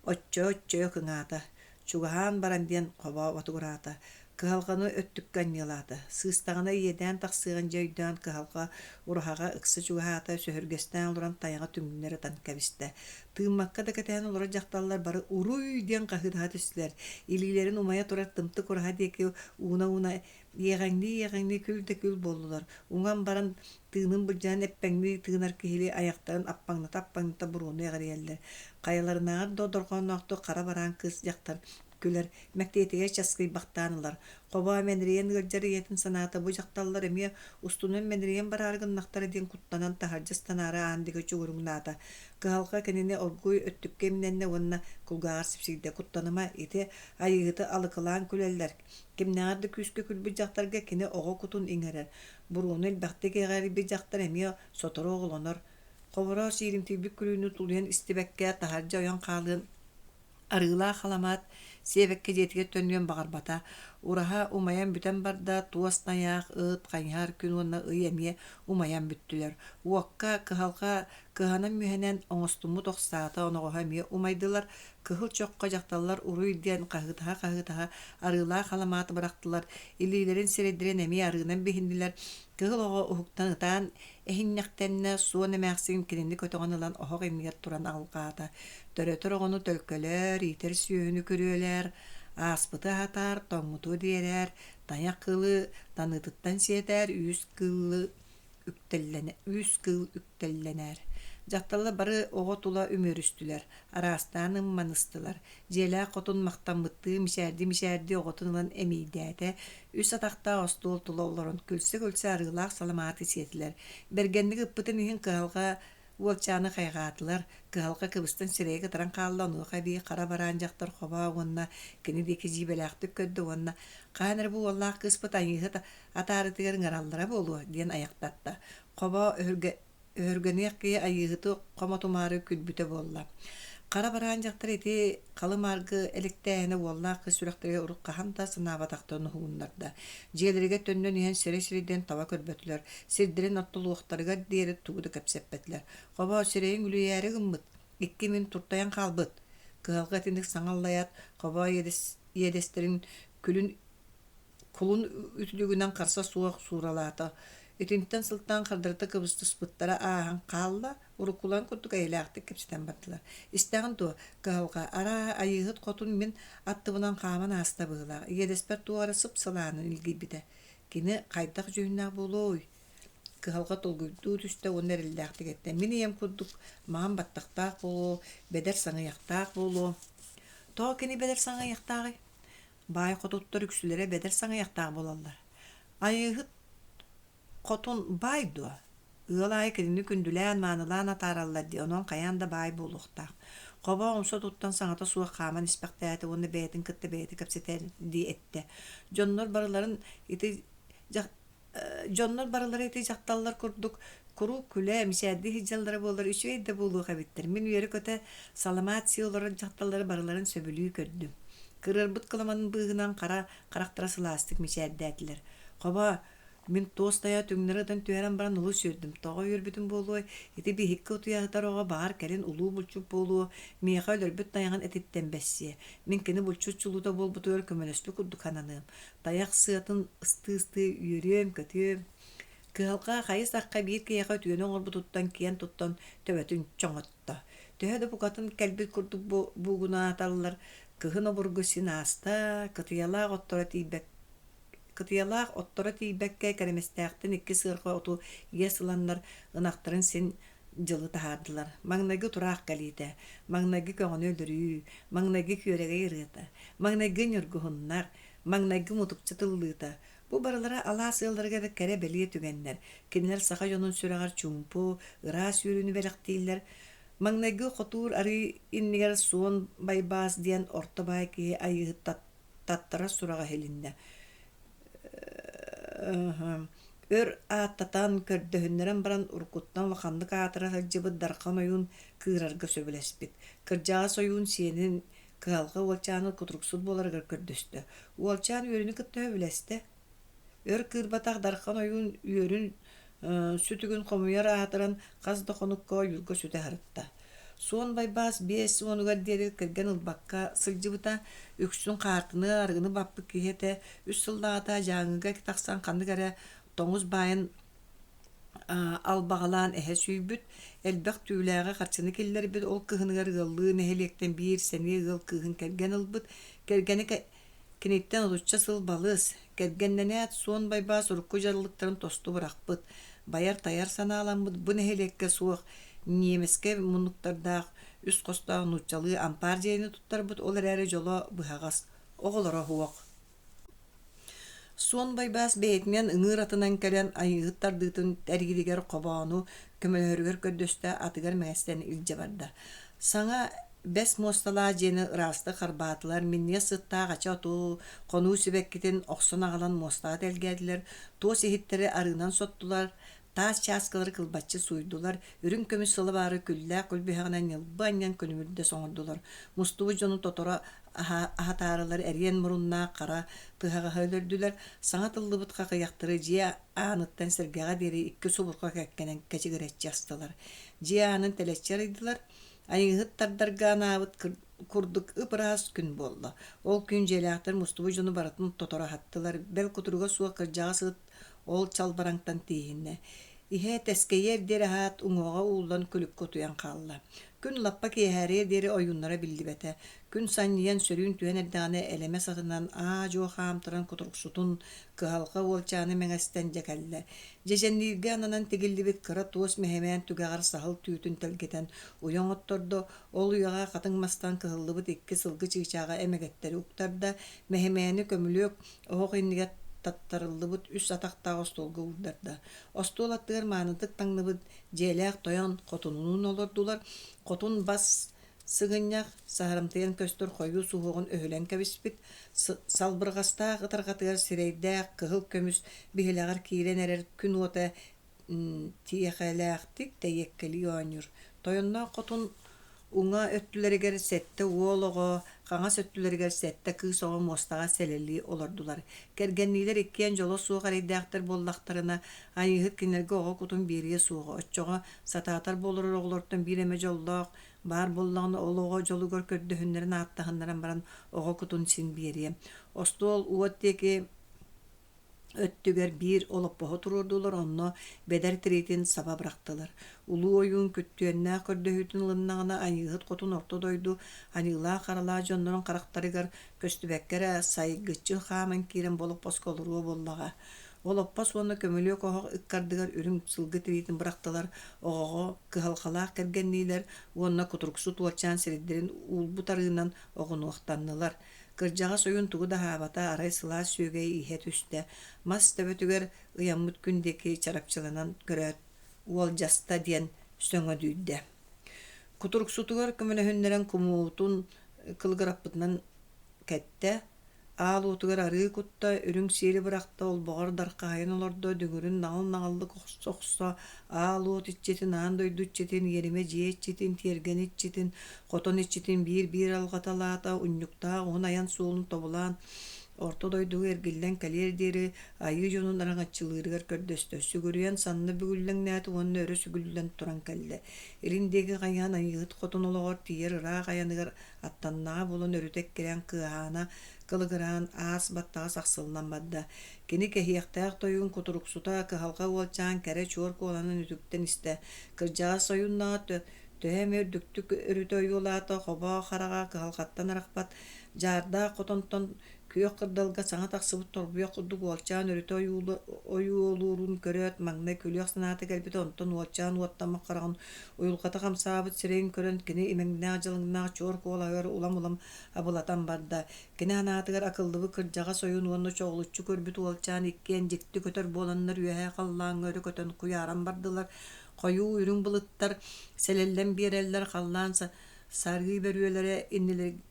Оччо-оччо кыҥаата, чугаһаан баран диэн хобоо ботугураата, кыһалҕаны өттүккэ анньыалаата, сыыстаҕына иэдээн тахсыаҕын дьэ өйдөөн кыһалҕа ураһаҕа ыкса чугаһаата, сөһүргэстээн олорон тайаҕы түҥнэри ытан кэбистэ. Тыыммакка да кэтэһэн олорор дьахталлар бары «Уруй!» диэн хаһыытаһа түстүлэр, илиилэрин умайа турар тымтык ураһа диэки ууна-ууна иэҕэҥнии-иэҕэҥнии күл да күл буоллулар, уҥан баран тыынын былдьаан эппэҥнии тыынар киһилии айахтарын аппаҥната-аппаҥната буруону эҕирийэллэр. Хайаларынааҕар да дорҕоонноохтук хара бараан кыыс дьахтар күлэр, мэктиэтигэр часкыйбахтаан ылар. Хобоо мэнэрийэн ыалдьар ийэтин санаата бу дьахталлар эмиэ устунан мэнэрийэн бараары гыннахтара диэн куттанан таһырдьа ыстанаары аан диэки чугуруҥнаата. Кыһалҕа кинини оргууй өттүккэ имнэннэ уонна кулгааҕар сипсийдэ: «Куттаныма, ити айыыһыты алыкылаан күлэллэр. Кимнээҕэр да күүскэ күлбүт дьахтарга кини оҕо кутун иҥэрэр, Буруону элбэхтик иэҕэрийбит дьахтар эмиэ сотору оҕолонор. Хобороос ииримтийбит күлүүнү тулуйан истибэккэ, таһырдьа ойон хаалыан арыылаах халамаат сиэбэккэ дьиэтигэр төннүөн баҕарбата. Ураһа умайан бүтэн барда, туос тайаах, ыт, хайыһар күн уонна ый эмиэ умайан бүттүлэр. Уокка кыһалҕа кыһанан-мүһэнэн оҥостуммут ох саата оноҕоһо эмиэ умайдылар, Кыһыл чоххо дьахталлар уруй диэн хаһыытаһа-хаһыытаһа арыылаах халамааты бырахтылар, илиилэрин сирэйдэрин эмиэ арыынан биһиннилэр. Кыһыл оҕо уһуктан ытаан эһинньэхтэннэ, суон эмээхсин кинини көтөҕөн ылан оһох иннигэр туран алҕаата: «Төрөтөр оҕону төлкөлөөр, иитэр сүөһүнү күрүөлээр, ааспыты аһатаар, тоҥмуту диэрээр, тайах кыылы таныытыттан сиэтээр, үүс кыылы үүс кыыл үктэллэнэр. Дьахталлар бары оҕо тула үмүөрүстүлэр, араастаан ымманыстылар. Дьиэлээх хотун махтаммыттыы мичээрдии-мичээрдии оҕотун ылан эмиийдээтэ, үс атахтаах остуол тула олорон күлсэ-күлсэ арыылаах саламааты сиэтилэр. Бэргэнник ыппытын иһин кыһалҕа уолчааны хайҕаатылар. Кыһалҕа кыбыстан сирэйэ кытаран хаалла, онуоха эбии хара бараан дьахтар хобоо уонна кини диэки дьиибэлээхтик көрдө уонна «Хаһан эрэ бу уоллаах кыыспыт айыыһыт атаарытыгар ыҥыраллара буолуо» диэн айахтатта. Хобо өһүргэ өһүргэниэх киһи айыыһыты хомотумаары күлбүтэ буолла. Хара бараан дьахтар ити халы-мааргы элэктээһинэ уоллаах кыыс сүрэхтэригэр урут хаһан да санаабатахтарын уһугуннарда. Дьиэлэригэр төннөн иһэн сирэй-сирэйдэрин таба көрбөтүлэр, сирдэрин ортолуохтарыгар диэри тугу да кэпсэппэтилэр. Хобо сирэйиҥ үлүйээри гыммыт, икки мин туртайан хаалбыт. Кыһалҕа итинник саҥа аллайаат, хобо иэдэстэрин күлүн Кулун үтүлүгүнэн харса суох сууралаата. Итинтэн сылтаан хардарыта кыбыстыспыттара ааһан хаалла, уруккуларын курдук эйэлээхтик кэпсэтэн бардылар. Истэҕин дуо, кыһалҕа, арааһа, Айыыһыт хотун мин аттыбынан хааман ааста быһыылаах, иэдэспэр туох эрэ сып-сылаанын илгийбитэ. Кини хайдах дьүһүннээх буолуой? Кыһалҕа толкуйдуу түстэ уонна эрэллээхтик эттэ: «Мин ийэм курдук маҥан баттахтаах буолуо, бэдэр саҥыйахтаах буолуо». Тоҕо кини бэдэр саҥыйахтааҕый? Баай хотуттар үксүлэрэ бэдэр саҥыйахтаах буолаллар. Айыыһыт хотун баай дуо? Ыал аайы кинини күндүлээн-маанылаан атаараллар дии, онон хайаан да баай буолуохтаах. Хобо умса туттан саҥата суох хааман испэхтээтэ уонна бэйэтин кытта бэйэтэ кэпсэтэрдии эттэ. Дьоннор барыларын ити Дьоннор барылара ити дьахталлар курдук куруук күлэ, мичээрдии сылдьаллара буоллар үчүгэй да буолуох эбиттэр. Мин үөрэ-көтө саламаат сии олорор дьахталлары барыларын сөбүлүү көрдүм. Кырыарбыт кыламанын быыһынан хара харахтара сылаастык мичээрдээтилэр. Хобо, мин туос тайа түҥнэри ытан түһэрэн баран олус үөрдүм. Тоҕо үөрбүтүм буолуой? Ити биһикки утуйа сытар оҕо баҕар кэлин улуу булчут буолуо, миэхэ өлөрбүт тайаҕын этиттэн бэссиэ. Мин кини булчут чулуута буолбутугар көмөлөспүт курдук сананыам. Тайах сыатын ыстыы-ыстыы үөрүөм-көтүөм, кыһалҕа хайы-сахха биир киһиэхэ үтүөнү оҥорбутуттан киэн туттан төбөтүн чоҥотто. Төһө да букатын кэлбит курдук буугунааталлар, кыһын обургу син ааста, кытыйалаах отторо тиийбэт кытыйалаах отторо тиийбэккэ кэрэмэстээхтэн икки сыарҕа оту иэс ыланнар ынахтарын син дьылы таһаардылар. Маҥнайгы тураах кэлиитэ, маҥнайгы көҕөнү өлөрүү, маҥнайгы күөрэгэй ырыата, маҥнайгы ньургуһуннар, маҥнайгы мутукча тыллыыта. Бу барылара алаас ыалларыгар кэрэ-бэлиэ түгэннэр. Кинилэр саха дьонун сүрэҕэр чуумпу, ыраас үөрүүнү бэлэхтииллэр. Маҥнайгы хотуур арыы иннигэр Суон Байбаас диэн орто баай киһи айыыһыт таттарар сураҕа иһилиннэ. Өр ааттатан, көрдөһүннэрэн баран уруккуттан улаханнык аатыра сылдьыбыт Дархан ойуун кыырарга сөбүлэспит. Кырдьаҕас ойуун сиэнин кыһалҕа уолчааны кутуруксут буоларыгар көрдөстө. Уолчаан үөрүүнү кытта сөбүлэстэ. Өр кыырбатах Дархан ойуун үөрүн сүтүгүн хомуйар аатыран хас да хонукка ойуурга сүтэ сырытта. Суон Байбаас 50-угар диэри кэргэн ылбакка сылдьыбыта, үксүн хаартыны, арыгыны баппыт киһи этэ, үс сыллааҕыта Дьааҥыга тахсан ханнык эрэ тоҥус баайын албаҕалаан эһэ сүүйбүт, элбэх түүлээҕи харчыны киллэрбит, ол кыһыныгар ыаллыы нэһилиэктэн биир сэниэ ыал кыыһын кэргэн ылбыт, кэргэнэ Киниттэн отучча сыл балыс, кэргэннэнээт Суон Байбаас урукку дьаралыктарын тосту бырахпыт, байар-тайар санааламмыт бу нэһилиэккэ суох ньиэмэскэ муннуктардаах үс хостоох нууччалыы ампаар дьиэни туттарбыт, ол эрээри дьоло быһаҕас, оҕолоро суох. Суон Байбаас бэйэтинэн ыҥыыр атынан кэлэн Айыыһыт тардыытын эргииригэр хобоону көмөлөһөрүгэр көрдөстө, атыгар мэҥэстэн илдьэ барда. Саҥа бэс муосталаах дьиэни ыраастык харбаатылар, минньигэс сыттаах ача оту, хонуу сибэккитин охсон аҕалан муостаҕа тэлгээтилэр, туос иһиттэри арыынан соттулар, таас чааскалары кылбаччы сууйдулар, үрүҥ көмүс сылабаары күллээх күлбүһэҕинэн ньылбы анньан күлүмүрдэ соҥордулар. Мустубут дьону тоторо аһатаарылар эриэн муруннаах хара тыһаҕаһы өлөрдүлэр, саҥа тыллыбыт хахыйахтары дьиэ ааныттан сэргэҕэ диэри икки субурҕа кэккэнэн кэчигирэччи астылар. Дьиэ аанын тэлэччи арыйдылар, Айыыһыт тардарга анаабыт курдук ып-ыраас күн буолла. Ол күн дьиэлээхтэр мустубут дьону барытын тоторо аһаттылар, бэл кутуруга суох кырдьаҕас ыт ол чалбараҥтан тииһиннэ. Иһэ тэскэйиэр диэри аһаат, уҥуоҕа ууллан күлүккэ утуйан хаалла. Күн лаппа киэһээриэр диэри ойууннара биллибэтэ. Күн санньыйан сөрүүн түһэн эрдэҕинэ элэмэс атынан аа-дьуо хаамтаран кутуруксутун, кыһалҕа уолчааны мэҥэстэн дьэ кэллэ. Дьэдьэннииргэ ананан тигиллибит кыра туос мэһэмээн түгэҕэр саһыл түүтүн тэлгэтэн уйа оҥоттордо, ол уйаҕа хатыҥ мастан кыһыллыбыт икки сылгы чыычааҕа эмэгэттэри уктарда, мэһэмээни көмүлүөк оһох иннигэр таттарыллыбыт үс атахтаах остуолга уурдарда. Остуол аттыгар маанытык таҥныбыт дьиэлээх тойон хотунунуун олордулар, хотун бас Сыгынньах, саһарымтыйан көстөр хойуу суһуоҕун өһүлэн кэбиспит, салбырҕастаах ытарҕатыгар сирэйдээх кыһыл көмүс биһилэҕэр киирэн эрэр күн уота тиэхэлээхтик тэйиэккэлии оонньуур. Тойонноох хотун уҥа өттүлэригэр сэттэ уол оҕо, хаҥас өттүлэригэр сэттэ кыыс оҕо муостаҕа сэлэлии олордулар. Кэргэнниилэр иккиэн дьоло суох эрэйдээхтэр буоллахтарына, Айыыһыт кинилэргэ оҕо кутун биэриэ суоҕа, оччоҕо сатаатар буолар оҕолортон биир эмэ дьоллоох, Баар буоллаҕына ол оҕо дьолугар көрдөһүннэрэн ааттаһыннаран баран оҕо кутун син биэриэ. Остуол уот диэки өттүгэр биир олоппоһу туруордулар, онно бэдэр тириитин саба бырахтылар. Улуу ойуун күттүөннээх көрдөһүүтүн ылыннаҕына Айыыһыт хотун орто дойду аньыылаах-харалаах дьоннорун харахтарыгар көстүбэккэ эрэ сайгыччы хааман киирэн бу олоппоско олоруо буоллаҕа. Олоппос уонна көмүлүөк оһох ыккардыгар үрүҥ сылгы тириитин бырахтылар, оҕоҕо кыһалҕалаах кэргэнниилэр уонна кутуруксут уолчаан сирэйдэрин уулбут арыынан оҕунуохтаннылар. Кырдьаҕас ойуун тугу да аһаабата, арай сылаас сүөгэй иһэ түстэ, мас төбөтүгэр ыйаммыт күн диэки чарапчыланан көрөөт, уолдьаста диэн сөҥөдүйдэ. Кутуруксутугар көмөлөһүннэрэн кумуутун кылыгыраппытынан кэттэ, Аал уотугар арыы кутта, үрүҥ сиэли бырахта, олбоҕор дархаһыйан олордо, дүҥүрүн наҕыл-наҕыллык охсо-охсо, аал уот иччитин, аан дойду иччитин, иэримэ дьиэ иччитин, тиэргэн иччитин, хотон иччитин биир-биир алҕаталаата, унньуктаах уһун айан суолун тобулаан, орто дойдуга эргиллэн кэлиэр диэри айыы дьонун араҥаччылыырыгар көрдөстө, сүгүрүйэн санна бүгүллэҥнээтэ уонна өрө сүгүллэн туран кэллэ. Илин диэки хайыһан Айыыһыт хотун олоҕор тиийэр ыраах айаныгар Аттаннаҕа буолан өрүтэ эккирээн кыаһаана кылыгыраан, аас баттаҕа сахсыллан барда. Кини кэһиэхтээх тойуун кутуруксута кыһалҕа уолчаан кэрэ чуор куоланан үтүктэн истэ. Кырдьаҕас ойууннаҕа төһө эмэ үрдүктүк өрүтэ ойуулаата, хобоо хараҕа кыһалҕаттан арахпат, дьаардаах хотонтон Күөх кырдалга саҥа тахсыбыт торбуйах курдук уолчаан өрүтэ ойуолуурун көрөөт, маҥнай күлүөх санаата кэлбитэ, онтон уолчаан уоттаммыт хараҕын, уйулҕата хамсаабыт сирэйин көрөн, кини имэҥнээх-дьалыҥнаах чуор куолаһыгар улам-улам абылатан барда. Кини санаатыгар акыллыбыт кырдьаҕас ойуун уонна чоҕулуччу көрбүт уолчаан иккиэн дьикти көтөр буоланнар үөһээ халлааҥҥа өрө көтөн куйааран бардылар. Хойуу үрүҥ былыттар сэлэллэн биэрэллэр, халлаан сарыы бөрүөлэрэ иннилэригэр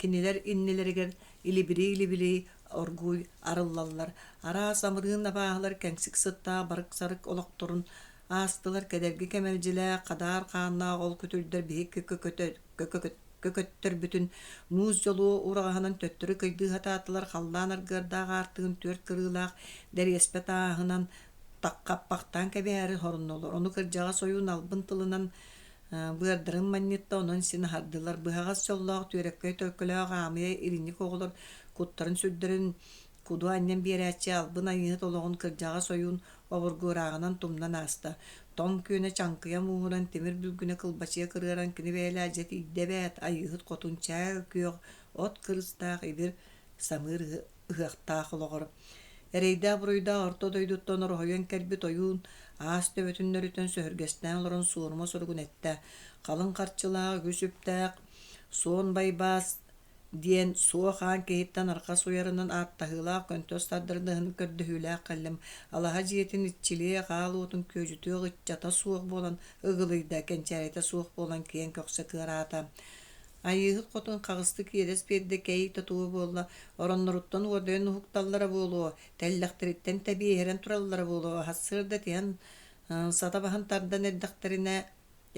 Кинилэр иннилэригэр илибирии-илибирии оргууй арыллаллар. Араас амырыын абааһылар кэҥсик сыттаах барык-сарык олохторун аастылар, кэдэрги кэмэлдьилээх, хадаар хааннаах ол күтүрдэр биһик көкөттөрбүтүн муус дьолуо ураҕаһынан төттөрү кыйдыы сатаатылар, халлаан аргыардаах аартыгын түөрт кырыылаах дэриэспэ тааһынан хаппахтаан кэбиһээри хоруннулар. Ону кырдьаҕас ойуун албын тылынан быардарын манньытта, онон син аһардылар. Быһаҕас дьоллоох, түөрэккэй төлкөлөөх аамыйа иринньик оҕолор куттарын-сүрдэрин куду анньан биэрээччи албын айыыһыт олоҕун кырдьаҕас ойуун обургу ырааҕынан тумнан ааста. Тоҥ күөнэ чаҥкыйа мууһуран, тимир бүлгүнэ кылбачыйа кырыаран кини бэйэлээх дьэ тиийдэ эбээт, айыыһыт хотун чээл күөх от кырыстаах ибир самыыр ыһыахтаах олоҕор. Эрэйдээх-буруйдаах орто дойдуттан ороһуйан кэлбит ойуун аас төбөтүн нөрүтэн сөһүргэстээн олорон суорума суругун эттэ: халыҥ харчылаах, үгүс үптээх, суон байбаас диэн суох аан киһиттэн арҕас уйарынан ааттаһыылаах көнтөс тардырдаһын көрдөһүүлээх кэллим. Алаһа дьиэтин иччилиэх аал уотун күөдьүтүөх ыччата суох буолан ыгылыйда, кэнчээритэ суох буолан киэҥ көхсө кыараата. Айыыһыт хотун хаҕыстык иэдэс биэрдэ, кэй тотуо буолла, оронноруттан уордайан уһукталлара буолуо, тэллэхтэриттэн тэбиэһирэн тураллара буолуо, сарсыарда тиһэн сата баһын тардан эрдэхтэринэ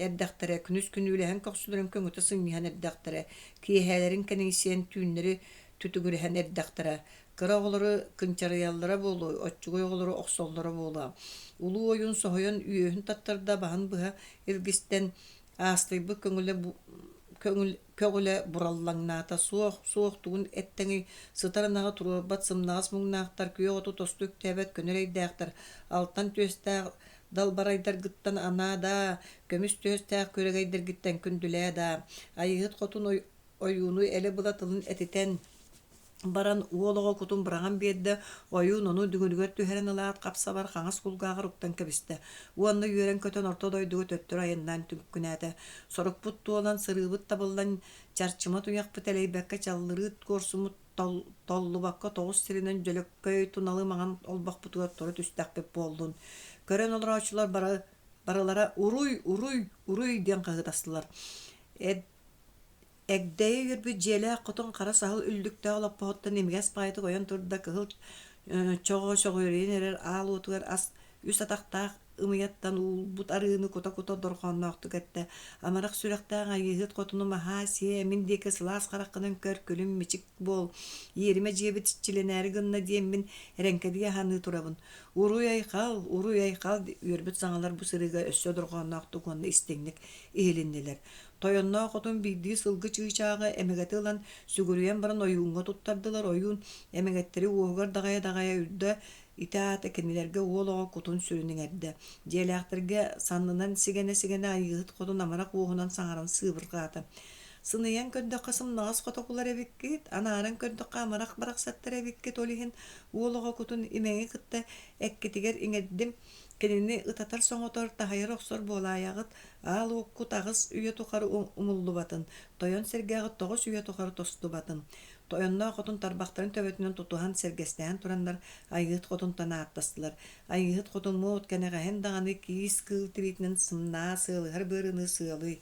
эрдэхтэрэ, күнүс күнүүлэһэн көхсүлэрин көҥүтэ сынньыһан эрдэхтэрэ, киэһээлэрин кэнийсийэн түүннэри түтүгүрэһэн эрдэхтэрэ, кыра оҕолору кынчарыйаллара буолуо, оччугуй оҕолору охсоллоро буолуо. Улуу ойуун соһуйан үөһүн таттарда, баһын быһа илгистэн, аастыйбыт көҥүлэ көҕүлэ бураллаҥнаата, суох, суох тугун эттэҥий, сытар ынаҕы туруорбат сымнаҕас муҥнаахтар, күөх оту тосту үктээбэт көнө эрэйдээхтэр, алтан түөстээх далбарайдаргыттан анаа даа, көмүс түөстээх күөрэгэйдэргиттэн күндүлээ даа, Айыыһыт хотун ойууну элэ-была тылын этитэн баран уол оҕо кутун быраҕан биэрдэ, ойуун ону дүҥүрүгэр түһэрэн ылаат хап-сабар хаҥас кулгааҕар уктан кэбистэ уонна үөрэн-көтөн орто дойдуга төттөрү айаннаан түҥкүнээтэ. Сорукпут туолан, сырыыбыт табыллан, чарчыма туйахпыт элэйбэккэ чаллырыы куорсуммут толлубакка тоҕус сиринэн дьөлөккөй туналы маҥан олбохпутугар тура түстэхпит буоллун. Көрөн олорооччулар бары барылара «Уруй! Уруй! Уруй!» диэн хаһыытастылар. Эгдэйэ үөрбүт дьиэлээх хотун хара саһыл үллүктээх олоппоһуттан имигэс баҕайытык ойон турда, кыһыл чоҕо сөҕүөрүйэн эрэр аал уотугар ас үс атахтаах ымыйаттан уулбут арыыны кута-кута дорҕоонноохтук эттэ: «Амарах сүрэхтээх Айыыһыт хотунум аһаа, сиэ, мин диэки сылаас хараххынан көр, күлүм мичик буол, иэримэ дьиэбит иччилэнээри гынна диэммин эрэҥкэдийэ аһаныы турабын. Уруй-айхал, уруй-айхал!» үөрбүт саҥалар бу сырыыга өссө дорҕоонноохтук уонна истиҥник иһилиннилэр. Тойонноох хотун биирдии сылгы чыычааҕы эмэгэти ылан, сүгүрүйэн баран ойууҥҥа туттардылар. Ойуун эмэгэттэри уоһугар даҕайа-даҕайа үрдэ, ити аата кинилэргэ уол оҕо кутун-сүрүн иҥэрдэ. Дьиэлээхтэргэ саннынан сигэнэ-сигэнэ Айыыһыт хотун амарах уоһунан саҥаран сыыбырҕаата: «Сыныйан көрдөххө сымнаҕас хотокулар эбиккит, анааран көрдөххө амарах барахсаттар эбиккит, ол иһин уол оҕо кутун имэҥи кытта эккитигэр иҥэрдим, кинини ытатар-соҥотор, таһыйар охсор буолаайаҕыт, Аал уоккут аҕыс үйэ тухары умуллубатын, тойон сэргээҕит тоҕус үйэ тухары тостубатын. Тойонноох хотун тарбахтарын төбөтүнэн тутуһан сэргэстэһэн тураннар Айыыһыт хотунтан ааттастылар. Айыыһыт хотуммут кэнэҕэһин даҕаны киис кыыл тириитинэн сымнаа сыалыһар быарыныы сыалый.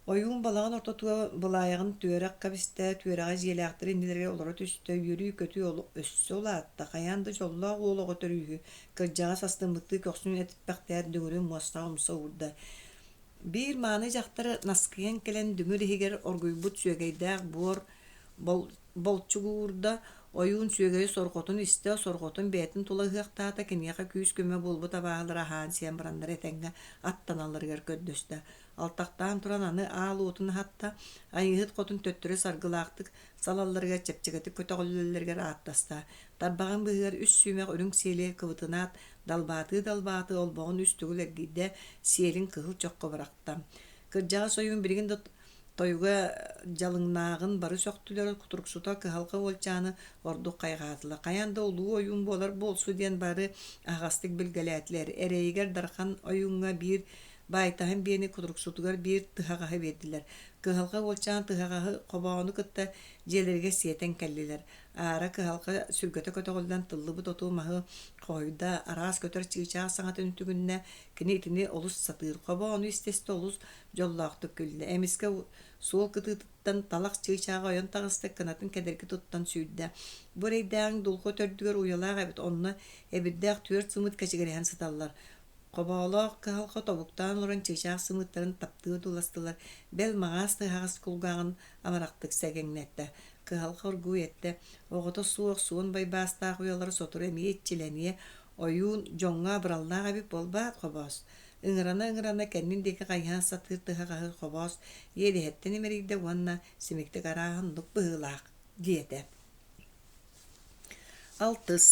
Ойуун балаҕан ортотугар былаайаҕын түөрэх кэбистэ, түөрэҕэ дьиэлээхтэр иннилэригэр олоро түстэ, үөрүү-көтүү өссө улаатта, хайаан да дьоллоох уол оҕо төрүүһү, кырдьаҕас астыммыттыы көхсүн этиппэхтээт дүҥүрүн муостаҕа умса уурда. Биир мааны дьахтар наскыйан кэлэн дүҥүр иһигэр оргуйбут сүөгэйдээх буор болчугуурда, ойуун сүөгэйи сорҕотун истэ, сорҕотун бэйэтин тула ыһыахтаата, киниэхэ күүс-көмө буолбут абааһылар аһаан-сиэн бараннар этэҥҥэ аттаналларыгар көрдөстө. Алтахтаан туран аны аал уотун аһатта, Айыыһыт хотун төттөрү саргылаахтык салалларыгар чэпчэкитик көтөҕүллэллэригэр ааттаста. Тарбаҕын быыһыгар үс сүүмэх үрүҥ сиэли кыбытынаат, далбаатыы-далбаатыы олбоҕун үс төгүл эргийдэ, сиэлин кыһыл чоххо бырахта. Кырдьаҕас ойуун билигин да тойуга дьалыҥнааҕын бары сөхтүлэр, кутуруксута кыһалҕа уолчааны ордук хайҕаатылар. Хайаан да улуу ойуун буолар буолсу диэн бары аһаҕастык билгэлээтилэр. Эрэйигэр Дархан ойууҥҥа биир Баайтаһын биэни кутуруксутугар биир тыһаҕаһы биэрдилэр. Кыһалҕа уолчаан тыһаҕаһы хобоону кытта дьиэлэригэр сиэтэн кэллилэр. Аара кыһалҕа сүргэтэ көтөҕүллэн тыллыбыт оту маһы хоһуйда, араас көтөр чыычаах саҥатын үтүгүннэ. Кини итини олус сатыыр. Хобо ону истэ-истэ олус дьоллоохтук күллэ. Эмискэ суол кытыытыттан талах чыычааҕа ойон таҕыста, кынатын кэдэрги туттан сүүрдэ. Бу эрэйдээҕиҥ дулҕа төрдүгэр уйалаах эбит, онно эбирдээх түөрт сымыыт кэчигирэһэн сыталлар. Хобоолоох кыһалҕа тобуктаан олорон чыычаах сымыыттарын таптыы одууластылар, бэл маҕаас тыһаҕас кулгааҕын амарахтык сэгэҥнэттэ. Кыһалҕа оргууй эттэ, оҕото суох суон байбаастаах уйалара сотору эмиэ иччилэниэ, ойуун дьоҥҥо абыраллаах эбит буолбаат, Хобоос? Ыҥырана-ыҥырана кэннин диэки хайыһан сатыыр тыһаҕаһы Хобоос иэдэһиттэн имэрийдэ уонна симиктик арааһын лук быһыылаах диэтэ. Алтыс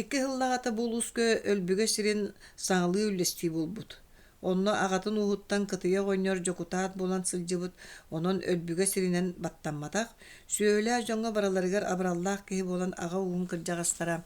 Икки сыллааҕыта бу улууска Өлбүгэ сирин саҥалыы үллэстии буолбут. Онно аҕатын ууһуттан Кытыйа оҕонньор дьокутаат буолан сылдьыбыт, онон Өлбүгэ сиринэн баттамматах, сүөһүлээх дьоҥҥо барыларыгар абыраллаах киһи буолан аҕа ууһун кырдьаҕастара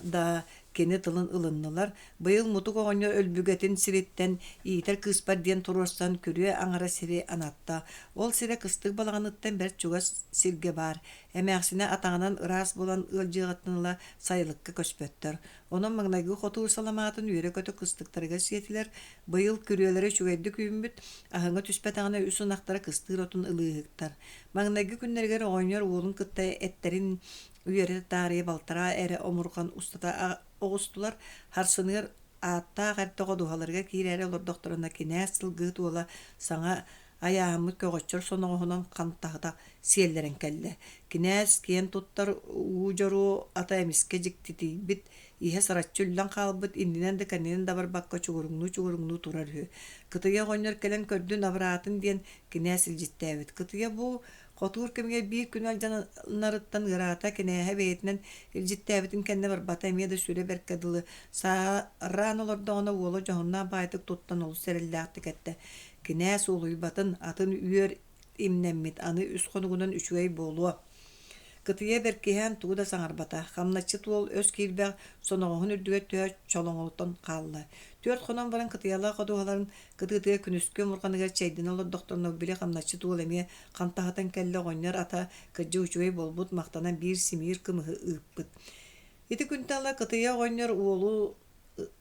да кини тылын ылыннылар. Быйыл Мутук оҕонньор Өлбүгэтин сириттэн иитэр кыыспар диэн туруорсан күрүө аҥара сири анатта. Ол сирэ кыстык балаҕаныттан бэрт чугас сиргэ баар. Эмээхсинэ атаҕынан ыраас буолан ыалдьыаҕыттан ыла сайылыкка көспөттөр. Онон маҥнайгы хотуур саламаатын үөрэ-көтө кыстыктарыгар сиэтилэр. Быйыл күрүөлэрэ үчүгэйдик үүммүт, аһыҥа түспэтэҕинэ үс ынахтара кыстыыр отун ылыыһыктар. Маҥнайгы күннэригэр оҕонньор уолун кытта эттэрин үөрэтэ таарыйа балтараа эрэ омурҕан устата оҕустулар. Харсыныгар ааттаах эрдэ ходуһаларыгар киирээри олордохторуна кинээс сылгыһыт уола саҥа айааһаммыт көҕөччөр соноҕоһунан хантаһыта сиэллэрэн кэллэ. Кинээс киэн туттар уу дьоруо ата эмискэ дьиктитийбит, иһэ сараччы үллэн хаалбыт, иннинэн да кэннинэн да барбакка чугуруҥнуу-чугуруҥнуу турар үһү. Кытыйа оҕонньор кэлэн көрдүн абыраатын диэн кинээс илдьиттээбит. Кытыйа бу хотуур кэмигэр биир күн алдьанарыттан ыараата, кинээһэ бэйэтинэн илдьиттээбитин кэннэ барбата эмиэ да сүрэ бэркэ дылы саараан олордоҕуна уола дьоһуннаах баайдык туттан олус эрэллээхтик эттэ. Кинээс уолуйбатын, атын үөр имнэммит, аны үс хонугунан үчүгэй буолуо. Кытыйа бэркиһээн тугу да саҥарбата, хамначчыт уол өс киирбэх соноҕоһун үрдүгэр түһэ чолоҥолотон хаалла. Түөрт хонон баран кытыйалаах ходуһаларын кытыытыгар күнүскү омурҕаныгар чэйдэнэ олордохторуна били хамначчыт уол эмиэ хантаһытан кэллэ оҕонньор ата кырдьык үчүгэй буолбут махтанан биир симиир кымыһы ыыппыт. Ити күнтэн ыла Кытыйа оҕонньор уолу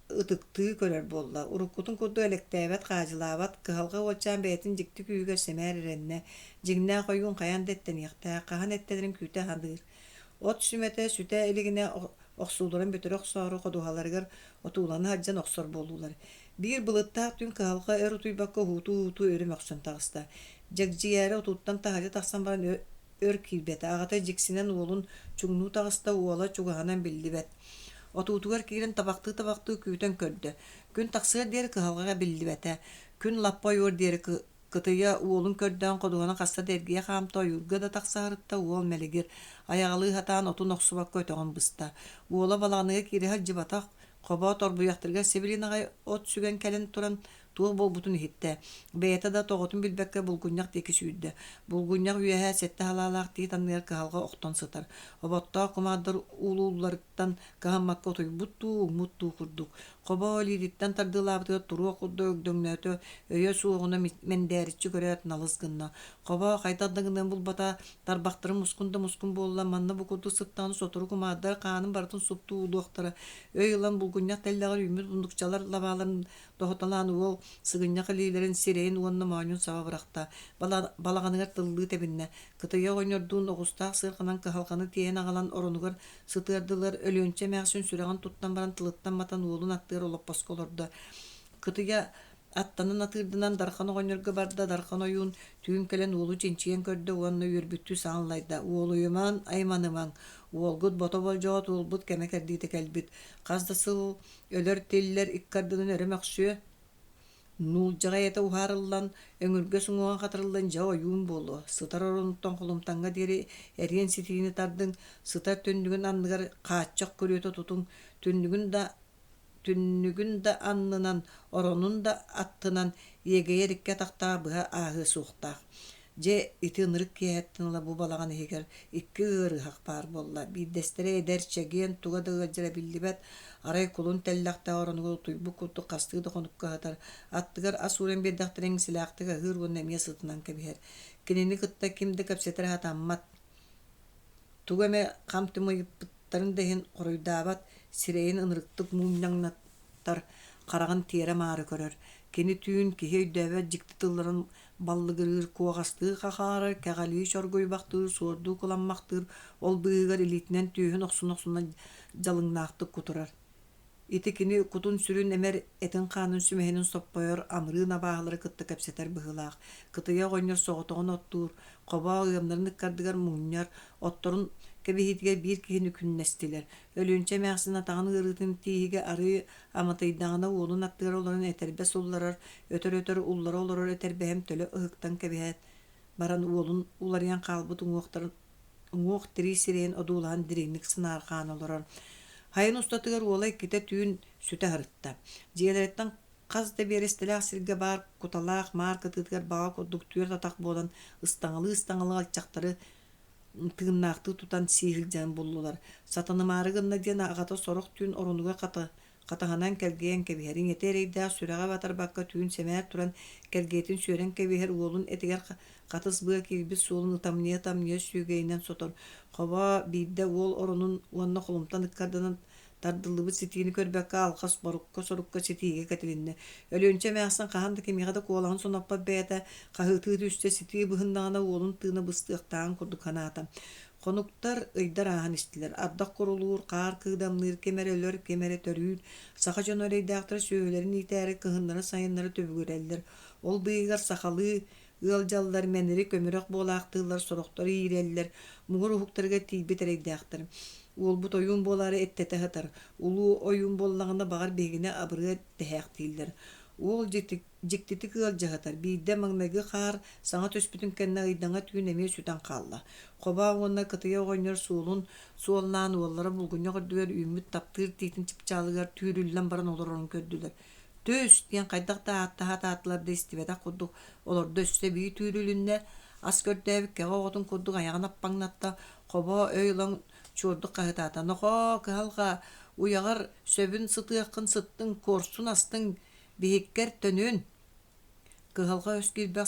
ытыктыы көрөр буолла. Уруккутун курдук элэктээбэт, хаадьылаабат, кыһалҕа уолчаан бэйэтин дьикти күүһүгэр сэмээр эрэннэ. Дьиҥнээх ойуун хайаан да эттэниэхтээх, хаһан эттэнэрин күүтэ саныыр. От сүмэтэ сүтэ илигинэ охсууларын бүтэрэ охсоору ходуһаларыгар отуулана сылдьан охсор буоллулар. Биир былыттаах түүн кыһалҕа өр утуйбакка уһуутуу-уһуутуу өрө мөхсөн таҕыста. Дьэгдьийээри отууттан таһырдьа тахсан баран өр киирбэтэ. Аҕата дьиксинэн уолун чуҥнуу таҕыста, уола чугаһынан биллибэт. Отуутугар киирэн табахтыы-табахтыы күүтэн көрдө. Күн тахсыар диэри кыһалҕаҕа биллибэтэ. Күн лаппа ойуор диэри кытыйа уолун көрдөөн ходуһаны хаста да эргийэ хаамта, ойуурга да тахсаһарытта уол мэлигир. Айаҕалыы сатаан отун охсубакка өтөҕүн быста. Уола балаҕаныгар киирэ сылдьыбатах, хобоо торбуйахтарыгар сибилин аҕай от сүгэн кэлэн туран Туох буолбутун иһиттэ. Бэйэтэ да тоҕотун билбэккэ булгунньах диэки сүүрдэ. Булгунньах үөһэ сэттэ халаалаах тиит анныгар кыһалҕа охтон сытар. Оботтоох кумаардар уулуулларыттан кыһаммакка утуйбут дуу, уҥмут дуу курдук. Хобо илиититтэн тардыылаабытыгар туруох курдук өгдөҥнөөтө, өйө суоҕуна мэндээриччи көрөөт налыс гынна. Хобо хайдах да гыныан булбата, тарбахтарын мускун да мускун буолла, манна бу курдук сыттаҕына сотору кумаардар хаанын барытын суптуу уулуохтара. Өй ылан булгунньах тэллэҕэр үүммүт мундукчалар лабааларын Тоһуталаан уол сыгынньах илиилэрин сирэйин уонна моонньун саба бырахта, балаҕаныгар тыллыы тэбиннэ. Кытыйа оҕонньордуун оҕустаах сыарҕанан кыһалҕаны тиэйэн аҕалан оронугар сытыардылар, Өлүөнчэ эмээхсин сүрэҕин туттан баран тылыттан матан уолун аттыгар олоппоско олордо. Кытыйа аттанан атыырданан Дархан оҕонньорго барда, Дархан ойуун түүн кэлэн уолу чинчийэн көрдө уонна үөрбүттүү саҥаллайда: «Уолуйумаҥ, айманымаҥ, уолгут бото болдьоҕо туолбут кэмэ-кэрдиитэ кэлбит. Хас да сыл Өлөр-тиллэр икки ардынан өрө мөхсүө, нуулдьаҕай этэ уһаарыллан, өҥүргэс уҥуоҕа хатырыллан дьэ ойуун буолуо, сытар оронуттан холумтаҥҥа диэри эриэн ситиини тардыҥ, сытар түннүгүн анныгар хааччах күрүөтэ тутуҥ, түннүгүн да түннүгүн да аннынан, оронун да аттынан иэгэйэр икки атахтаах быһа ааһыа суохтаах. Дьэ, ити ынырык киэһэттэн ыла бу балаҕан иһигэр икки ыарыһах баар буолла. Биирдэстэрэ эдэр, чэгиэн, туга да ыалдьара биллибэт, арай кулун тэллэхтээх оронугар утуйбут курдук хастыы да хонукка сытар, аттыгар ас ууран биэрдэхтэринэ иҥсэлээхтик аһыыр уонна эмиэ сытынан кэбиһэр. Кинини кытта ким да кэпсэтэрэ сатаммат. Тугу эмэ хам-түм ыйыппыттарын да иһин хоруйдаабат, сирэйин ынырыктык муунньаҥнатар, хараҕын тиэрэ-маары көрөр. Кини түүн киһи өйдөөбөт дьикти тылларын баллыгырыыр, куоҕастыы хахаарар, кэҕэлии чоргуйбахтыыр, суордуу кыламмахтыыр, ол быыһыгар илиитинэн түөһүн охсуна-охсуна дьалыҥнаахтык кутурар. Ити кини кутун-сүрүн эмэр этин-хаанын сүмэһинин соппойор амырыын абааһылары кытта кэпсэтэр быһыылаах. Кытыйа оҕонньор соҕотоҕун оттуур, хобоо ыамнарын ыккардыгар мунньар, отторун кэбиһиитигэр биир киһини күннэстилэр. Өлүөнчэ эмээхсин атаҕын ыарыытын тииһигэ арыы аматыйдаҕына уолун аттыгар олорон этэрбэс улларар, өтөр-өтөр уллара олорор этэрбэһим төлө ыһыктан кэбиһээт баран уолун уларыйан хаалбыт уҥуохтарын уҥуох тирии сирэйин одуулаһан дириҥник санаарҕаан олорор. Хайын устатыгар уола иккитэ түүн сүтэ аһарытта. Дьиэлэриттэн хас да биэрэстэлээх сиргэ баар куталаах маар кытыытыгар баҕа курдук түөрт атах буолан ыстаҥалыы-ыстаҥалыы алчахтары тыыннаахтыы тутан сии сылдьан буллулар. Сатанымаары гынна диэн аҕата сорох түүн оронугар хата Хатаһынан кэлгийэн кэбиһэр, ийэтэ эрэйдээх сүрэҕэ батарбакка түүн сэмээр туран кэлгиэтин сүөрэн кэбиһэр уолун этигэр хатыс быа киирбит суолун ытамньыйа-ытамньыйа сүөгэйинэн сотор. Хобоо, биирдэ уол оронун уонна холумтан ыккардынан тардыллыбыт ситиини көрбөккө алҕас борукка-сорукка ситиигэ кэтилиннэ. Өлүөнчэ эмээхсин хаһан да кимиэхэ да куолаһын соноппот бэйэтэ хаһыытыы түстэ, ситии быһыннаҕына уолун тыына быстыахтааҕын курдук санаата. Хонуктар, ыйдар ааһан истилэр. Ардах курулуур, хаар кыыдамныыр, ким эрэ өлөр, ким эрэ төрүүр. Саха дьоно эрэйдээхтэр сүөһүлэрин иитээри кыһыннары-сайыннары түбүгүрэллэр. Ол быыһыгар сахалыы ыалдьаллар, мэнэри көмүрэх буолаахтыыллар, сорохтор иирэллэр, муҥур уһуктарыгар тиийбит эрэйдээхтэр. Уолбут ойуун буолаары эттэтэ сытар. Улуу ойуун буоллаҕына, баҕар, биһигини абырыа дэһээхтииллэр. Уол Дьиктитик ыалдьыһытар, биирдэ маҥнайгы хаар саҥа түспүтүн кэннэ ыйдаҥа түүн эмиэ сүтэн хаалла. Хобоо уонна Кытыйа оҕонньор суолун суоллаан уоллара булгунньах үрдүгэр үүммүт таптыыр тиитин чыпчаалыгар түүрүллэн баран олорорун көрдүлэр. «Түс!» диэн хайдах да ааттаһа атаатылар да истибэтэх курдук олордо өссө эбии түүрүлүннэ, ас көрдөөбүт кэҕэ оҕотун курдук айаҕын аппаҥнатта, Хобоо өй ылан чуордук хаһытаата: «Нохоо, кыһалҕа, уйаҕар сөбүн сытыаххын сыттыҥ, куорсун астыҥ, Биһиккэр төнүн! Кыһалҕа өс киирбэх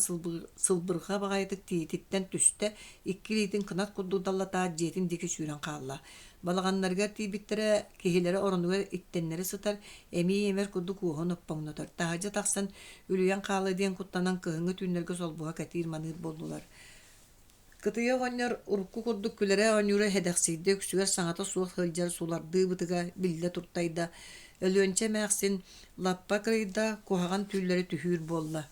сылбырҕа баҕайытык тиититтэн түстэ, икки илиитин кынат курдук даллатаат дьиэтин диэки сүүрэн хаалла. Балаҕаннарыгар тиийбиттэрэ, киһилэрэ оронугар иттэннэри сытар, эмиий эмэр курдук уоһун оппоҥнотор. Таһырдьа тахсан үлүйэн хаалыа диэн куттанан кыһыҥҥы түүннэргэ солбуһа кэтиир-маныыр буоллулар. Кытыйа оҕонньор урукку курдук күлэрэ-оонньуура сэдэхсийдэ, үксүгэр саҥата суох сылдьар сулардыы бытыга биллэ туртайда, Өлүөнчэ эмээхсин лаппа кырыйда, куһаҕан түүллэри түһүүр буолла.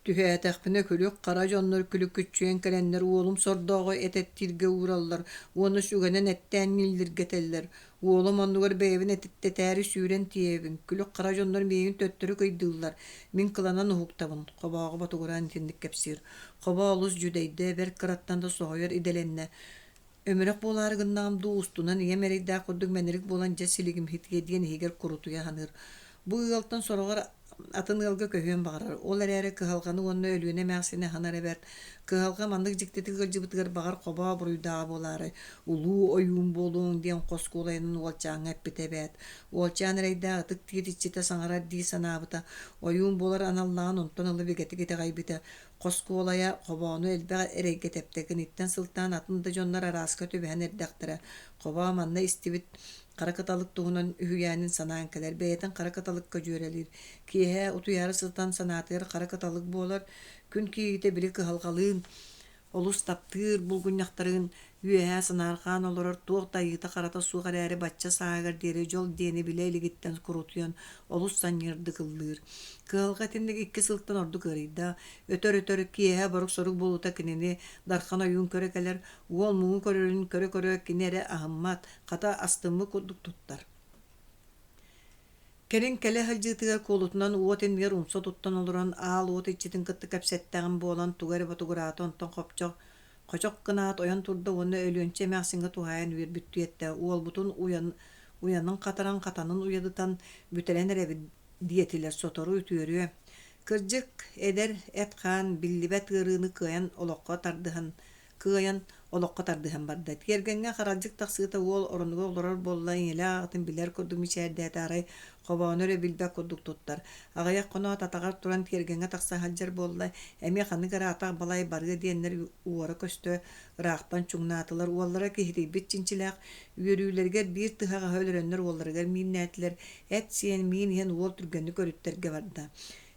Түһээтэхпинэ күлүк хара дьоннор күлүкүччүйэн кэлэннэр уолум сордооҕу эт эттииргэ уураллар уонна сүгэнэн эттээн ньиллиргэтэллэр. Уолум оннугар бэйэбин этиттэтээри сүүрэн тиийэбин, күлүк хара дьоннор миигин төттөрү кыйдыыллар, мин кыланан уһуктабын, Хобооҕу ботугураан итинник кэпсиир. Хобоо олус дьүдэйдэ, бэрт кыраттан да соһуйар идэлэннэ. Өмүрэх буолаары гыннаҕым дуу, устунан ийэм эрэйдээх курдук мэнэрик буолан дьэ силигимһитиэ диэн иһигэр курутуйа саныыр. Бу ыалтан сороҕор атын ыалга көһүөн баҕарар. Ол эрээри кыһалҕаны уонна Өлүөнэ эмээхсини аһынар эбээт. Кыһалҕа маннык дьиктитик ыалдьыбытыгар баҕар хобоо буруйдааҕа буолаарай, улуу ойуун буолуоҥ диэн хос куолайынан уолчааҥҥа эппитэ эбээт. Уолчаан эрэйдээх ытык тиит иччитэ саҥарар дии санаабыта. Ойуун буолар аналлааҕын онтон ыла бигэтик итэҕэйбитэ. Хос куолайа хобоону элбэх эрэйгэ тэптэ, киниттэн сылтаан атын да дьоннор арааска түбэһэн эрдэхтэрэ. Хобоо манна истибит хара кыталык туһунан үһүйээнин санаан кэлэр, бэйэтин хара кыталыкка дьүөрэлиир. Киэһэ утуйаары сытан санаатыгар хара кыталык буолар, күн киириитэ били кыһалҕалыын, олус таптыыр булгунньахтарын үөһэ санаарҕаан олорор туох да айыыта-харата суох эрээри бачча сааһыгар диэри дьол диэни билэ илигиттэн курутуйан олус санньыардык ыллыыр. Кыһалҕа итинник икки сылтан ордук ыарыйда. Өтөр-өтөр киэһэ борук-сорук буолуута кинини Дархан ойуун көрө кэлэр, уол муҥу көрөрүн көрө-көрө кини эрэ аһыммат, хата астыммыт курдук туттар. Кэлин кэлэ сылдьыытыгар куолутунан уот иннигэр умса туттан олорон аал уот иччитин кытта кэпсэттэҕим буолан тугу эрэ ботугураата онтон хопчох хочох гынаат ойон турда уонна Өлүөнчэ эмээхсиҥҥэ туһаайан үөрбүттүү эттэ уолбутун уйан уйанын хатаран хатанын уйадытан бүтэрэн эрэбит диэтилэр сотору үтүөрүө. Кырдьык, эдэр эт-хаан биллибэт ыарыыны кыайан олоххо тардыһан кыайан олоххо тардыһан барда. Тиэргэҥҥэ харалдьык тахсыыта уол оронугар олорор буолла, ийэлээх аҕатын билэр курдук мичээрдээтэ, арай хобоону эрэ билбэт курдук туттар. Аҕыйах хоноот атаҕар туран тиэргэҥҥэ тахса сылдьар буолла, эмиэ ханнык эрэ атах балай барыа диэннэр уора-көстө ыраахтан чуҥнаатылар. Уоллара киһитийбит чинчилээх үөрүүлэригэр биир тыһаҕаһы өлөрөннөр уолларыгар мииннээтилэр, эт сиэн, миин иһэн уол түргэнник өрүттэргэ барда.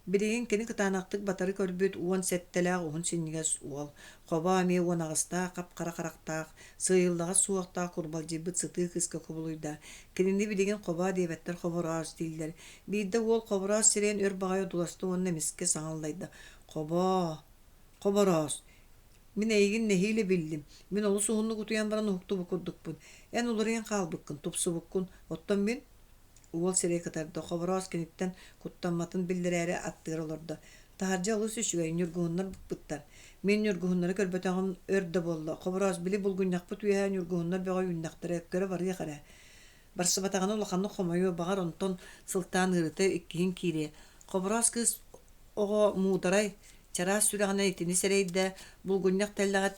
Билигин кини кытаанахтык батары көрбүт 17-лээх уһун синньигэс уол, хобо эмиэ 18-таах хап-хара харахтаах, сыыйыллаҕас суохтаах курбалдьыйбыт сытыы кыыска кубулуйда. Кинини билигин хобоо диэбэттэр хобороос дииллэр. Биирдэ уол хобороос сирэйин өр баҕайы одууласта уонна эмискэ саҥа аллайда: «Хобоо, хобороос, мин эйигин нэһиилэ биллим. Мин олус уһуннук утуйан баран уһуктубут курдукпун. Эн уларыйан хаалбыккын, тупсубуккун. Оттон мин Уол сирэйэ кытарда, Хобороос киниттэн куттамматын биллэрээри аттыгар олордо. Таһырдьа олус үчүгэй, ньургуһуннар быкпыттар. Мин ньургуһуннары көрбөтөҕүм өр да буолла. Хобороос, били булгунньахпыт үөһэ ньургуһуннар бөҕө үүннэхтэрэ, көрө барыах эрэ. Барсыбатаҕына улаханнык хомойуо, баҕар онтон сылтаан ыарыыта иккиһин киириэ. Хобороос кыыс оҕо муударай, чараас сүрэҕинэн итини сэрэйдэ, булгунньах тэллэҕэр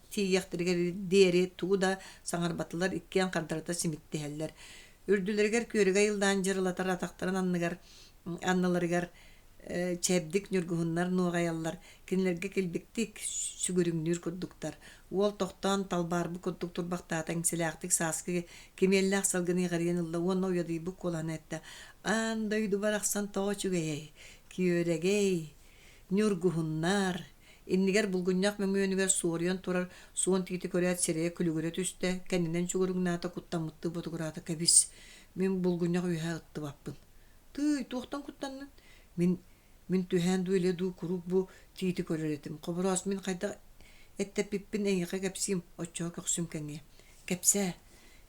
тиийиэхтэригэр диэри тугу да саҥарбатылар, иккиэн хардарыта симиттиһэллэр. Үрдүлэригэр күөрэгэй ыллаан дьырылатар атахтарын анныгар анныларыгар чэбдик ньургуһуннар нуоҕайаллар, кинилэргэ килбиктик сүгүрүҥнүүр курдуктар. Уол тохтоон талбаарбыт курдук турбахтаата, иҥсэлээхтик сааскы кимиэллээх салгыны иҕэрийэн ылла уонна уйадыйбыт куолаһын эттэ: «Аан дойду барахсан тоҕо үчүгэйэй, күөрэгэй, ньургуһуннар!» Иннигэр булгунньах мөҥүөнүгэр суоруйан турар суон тиити көрөөт сирэйэ күлүгүрэ түстэ, кэннинэн чугуруҥнаата, куттаммыттыы ботугураата: «Кэбис, мин булгунньах үөһэ ыттыбаппын». «Тыый, туохтан куттаннын? Мин мин түһээн дуу, илэ дуу куруук бу тиити көрөр этим. Хобороос, мин хайдах эттэппиппин эйиэхэ кэпсиим, оччоҕо көхсүм кэҥиэ. Кэпсээ,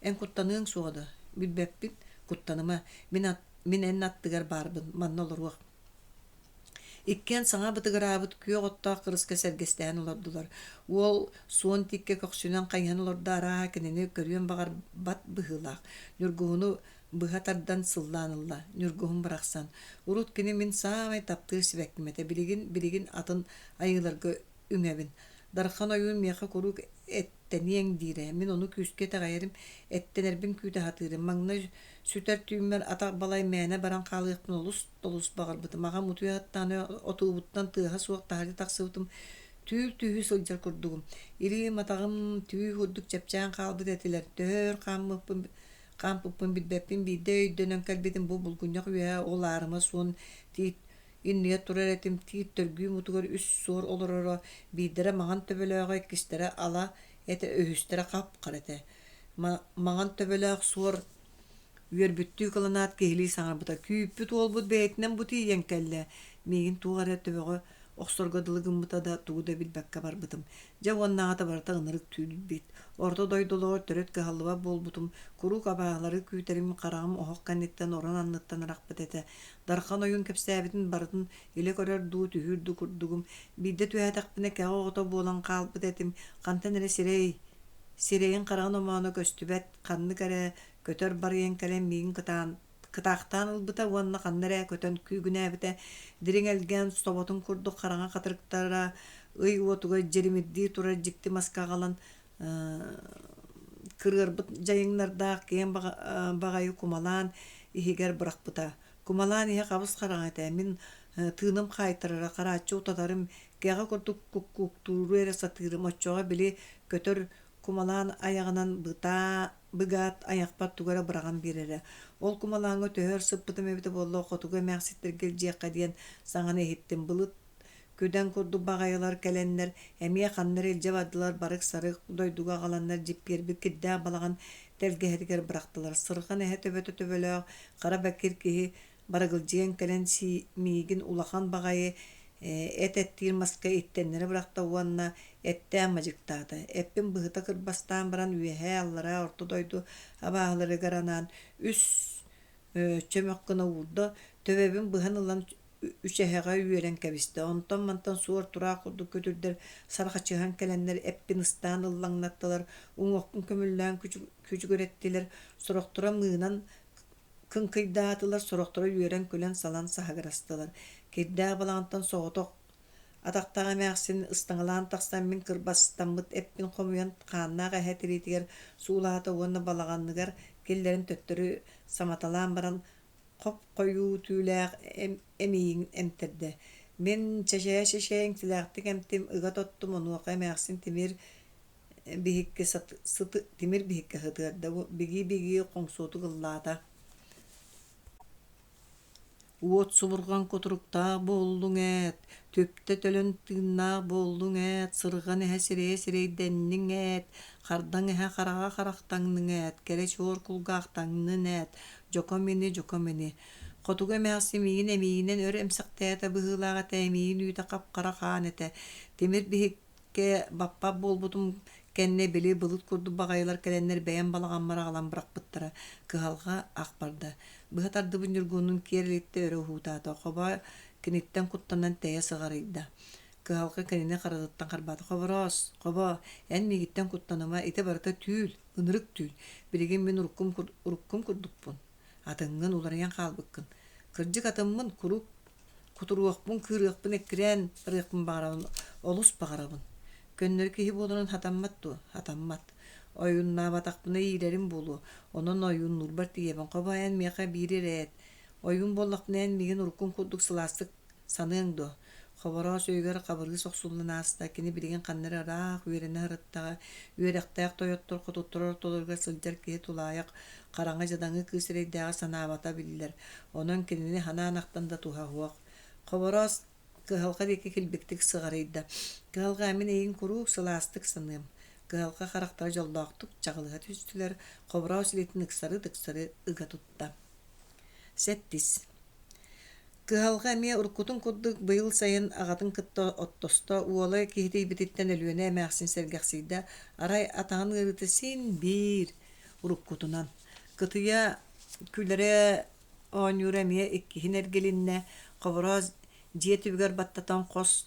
эн куттаныаҥ суоҕа да? Билбэппин, куттаныма, мин, мин эн аттыгар баарбын, манна олоруох. Иккиэн саҥа бытыгыраабыт күөх оттоох кырыска сэргэстэһэн олордулар. Уол суон тииккэ көхсүнэн хайыһан олордо, арааһа кинини көрүөн баҕарбат быһыылаах. Ньургуһуну быһа тардан сыллаан ылла. Ньургуһун барахсан. Урут кини мин саамай таптыыр сибэкким этэ. Билигин, билигин атын айыыларга үҥэбин. Дархан ойуун миэхэ куруук эттэниэҥ диирэ. Мин ону күүскэ итэҕэйэрим, эттэнэрбин күүтэ сатыырым. Маҥнай сүтэр түүммэр атах балай мээнэ баран хаалыахпын олус олус баҕарбытым. Аҕам утуйа сыттаҕына отуубуттан тыаһа суох таһырдьа тахсыбытым. Түүл түһүү сылдьар курдугум. Илиим, атаҕым түү курдук чэпчээн хаалбыт этилэр. Төһө өр хааммыппын хаампыппын билбэппин. Биирдэ өйдөнөн кэлбитим бу булгунньах үөһэ ол аарыма суон тиит Иннигэр турар этим тиит төргүү мутугар үс суор олороро, биирдэрэ маҥан төбөлөөҕө, иккистэрэ ала этэ, үһүстэрэ хап-хара этэ. Маҥан төбөлөөх суор үөрбүттүү кыланаат киһилии саҥарбыта: «Күүппүт уолбут бэйэтинэн бу тиийэн кэллэ, миигин туох эрэ төбөҕө охсорго дылы гыммыта да, тугу да билбэккэ барбытым. Дьэ уоннааҕыта барыта ынырык түүл-бит. Орто дойдуларыгар төрүт кыһаллыбат буолбутум, куруук абааһылары күүтэрим, хараҕым оһох кэнниттэн орон анныттан арахпыт этэ. Дархан ойуун кэпсээбитин барытын илэ көрөр дуу, түһүүр дуу курдугум. Биирдэ түһээтэхпинэ кэҕэ оҕото буолан хаалбыт этим. Хантан эрэ сирэй, сирэйин хараҕын омооно көстүбэт, ханнык эрэ көтөр барыйан кэлэн миигин кытаан кытаахтаан ылбыта уонна ханна эрэ көтөн күүгүнээбитэ, дириҥ элгээн соботун курдук хараҥа хатырыктара ый уотугар дьиримирдии турар дьикти маска аҕалан кырыарбыт дьайыҥнардаах киэҥ баҕайы кумалаан иһигэр бырахпыта. Кумалаан иһэ хабыс-хараҥа этэ, мин тыыным хаайтарара, харааччы утатарым, кэҕэ курдук куккуктууру эрэ сатыырым, оччоҕо били көтөр кумалаан айаҕынан бытаа быгаат айахпар тугу эрэ быраҕан биэрэрэ. Ол кумалааҥҥа төһө өр сыппытым эбитэ буолла, хотугу эмээхситтэргэ илдьиэххэ диэн саҥаны иһиттим. Былыт күдэн курдук баҕайылар кэлэннэр, эмиэ ханна эрэ илдьэ бардылар, барык-сарык дойдуга аҕаланнар дьиппиэрбит кирдээх балаҕан тэлгэһэтигэр бырахтылар. Сырҕан эһэ төбөтө төбөлөөх, хара бэкир киһи барыгылдьыйан кэлэн сии миигин улахан баҕайы эт эттиир маска иттэннэрэ бырахта уонна эттээн мадьыктаата. Эппин быһыта кырбастаан баран үөһээ-аллараа орто дойду абааһыларыгар анаан үс чөмөх гына уурда, төбөбүн быһан ылан үчэһэҕэ үөрэн кэбистэ. Онтон-мантан суор-тураах курдук көтүрдэр сарахачыһан кэлэннэр эппин ыстаан ыллаҥнаттылар, уҥуохпун көмүллээн күчүгүрэттилэр, сорохторо мыынан Кыҥкыйдаатылар, сорохторо үөрэн-күлэн салан саһыгырастылар. Кирдээх балаҕантан соҕотох атахтаах эмээхсин ыстаҥалаан тахсан мин кырбастаммыт эппин хомуйан хааннаах эһэ тириитигэр суулаата уонна балаҕаныгар киллэрэн төттөрү саматалаан баран хоп-хойуу түүлээх эмиийин эмтэрдэ. Мин чэчээ-чэчээ иҥсэлээхтик эмтим, ыга тоттум, онуоха эмээхсин тимир биһикки тимир биһиккэ сытыарда, бигии-бигии хоҥсуотук ыллаата. Уот субурҕан кутуруктаах буоллуҥ ээт, түптэ төлөн тыыннаах буоллуҥ ээт, сырҕан эһэ сирэйэ сирэйдэнниҥ ээт, хардаҥ эһэ хараҕа харахтаҥныҥ ээт, кэрэ чуор кулгаахтаҥнын ээт, дьоком ини, дьоком ини. Хотугу эмээхсин миигин эмиийинэн өр эмсэхтээтэ быһыылаах этэ, эмиийин үүтэ хап-хара хаан этэ, тимир биһик баппат буолбутум кэннэ били былыт курдук баҕайылар кэлэннэр бэйэм балаҕаммар аҕалан бырахпыттара. Кыһалҕа ах барда. Быһа тардыбыт Ньургунун киэр илиттэ өрө уһуутаата. Хобо киниттэн куттанан тэйэ сыҕарыйда. Кыһалҕа кинини харатыттан харбаата. Хобороос, хобо, эн миигиттэн куттаныма, ити барыта түүл, ынырык түүл. Билигин мин уруккум, уруккум курдукпун. Атыҥҥын уларыйан хаалбыккын. Кырдьык атыммын, куруук Кутуруохпун, кыырыахпын эккирээн барыахпын баҕарабын, олус баҕарабын. Көннөрү киһи буоларын сатаммат дуо? Сатаммат. Ойууннаабатахпына иирэрим буолуо, онон ойууннуурбар тиийэбин. Хобо эн миэхэ биири эрэ эт. Ойуун буоллахпына эн миигин уруккум курдук сылаастык саныаҥ дуо? Хобороос өйүгэр хабырыыс охсуллан ааста, кини билигин ханна эрэ ыраах үөрэнэ сырыттаҕа, үөрэхтээх тойоттор хотуттар ортолоругар сылдьар киһи тулаайах хараҥа дьадаҥы кыыс эрэйдээҕи санаабата биллэр, онон кинини санаан ахтан да туһа суох. Хобороос кыһалҕа диэки килбиктик сыҕарыйда: «Кыһалҕа, мин эйигин куруук сылаастык саныам». Кыһалҕа харахтара дьоллоохтук чаҕылыһа түстүлэр, Хобороос илиитин ыксары-ыксары ыга тутта. Сэттис Кыһалҕа эмиэ уруккутун курдук быйыл сайын аҕатын кытта оттосто, уола киһитийбититтэн Өлүөнэ эмээхсин сэргэхсийдэ, арай атаҕын ыарыыта син биир уруккутунан. Кытыйа күлэрэ оонньуура эмиэ иккиһин эргилиннэ, Хобороос дьиэ түбүгэр баттатан хос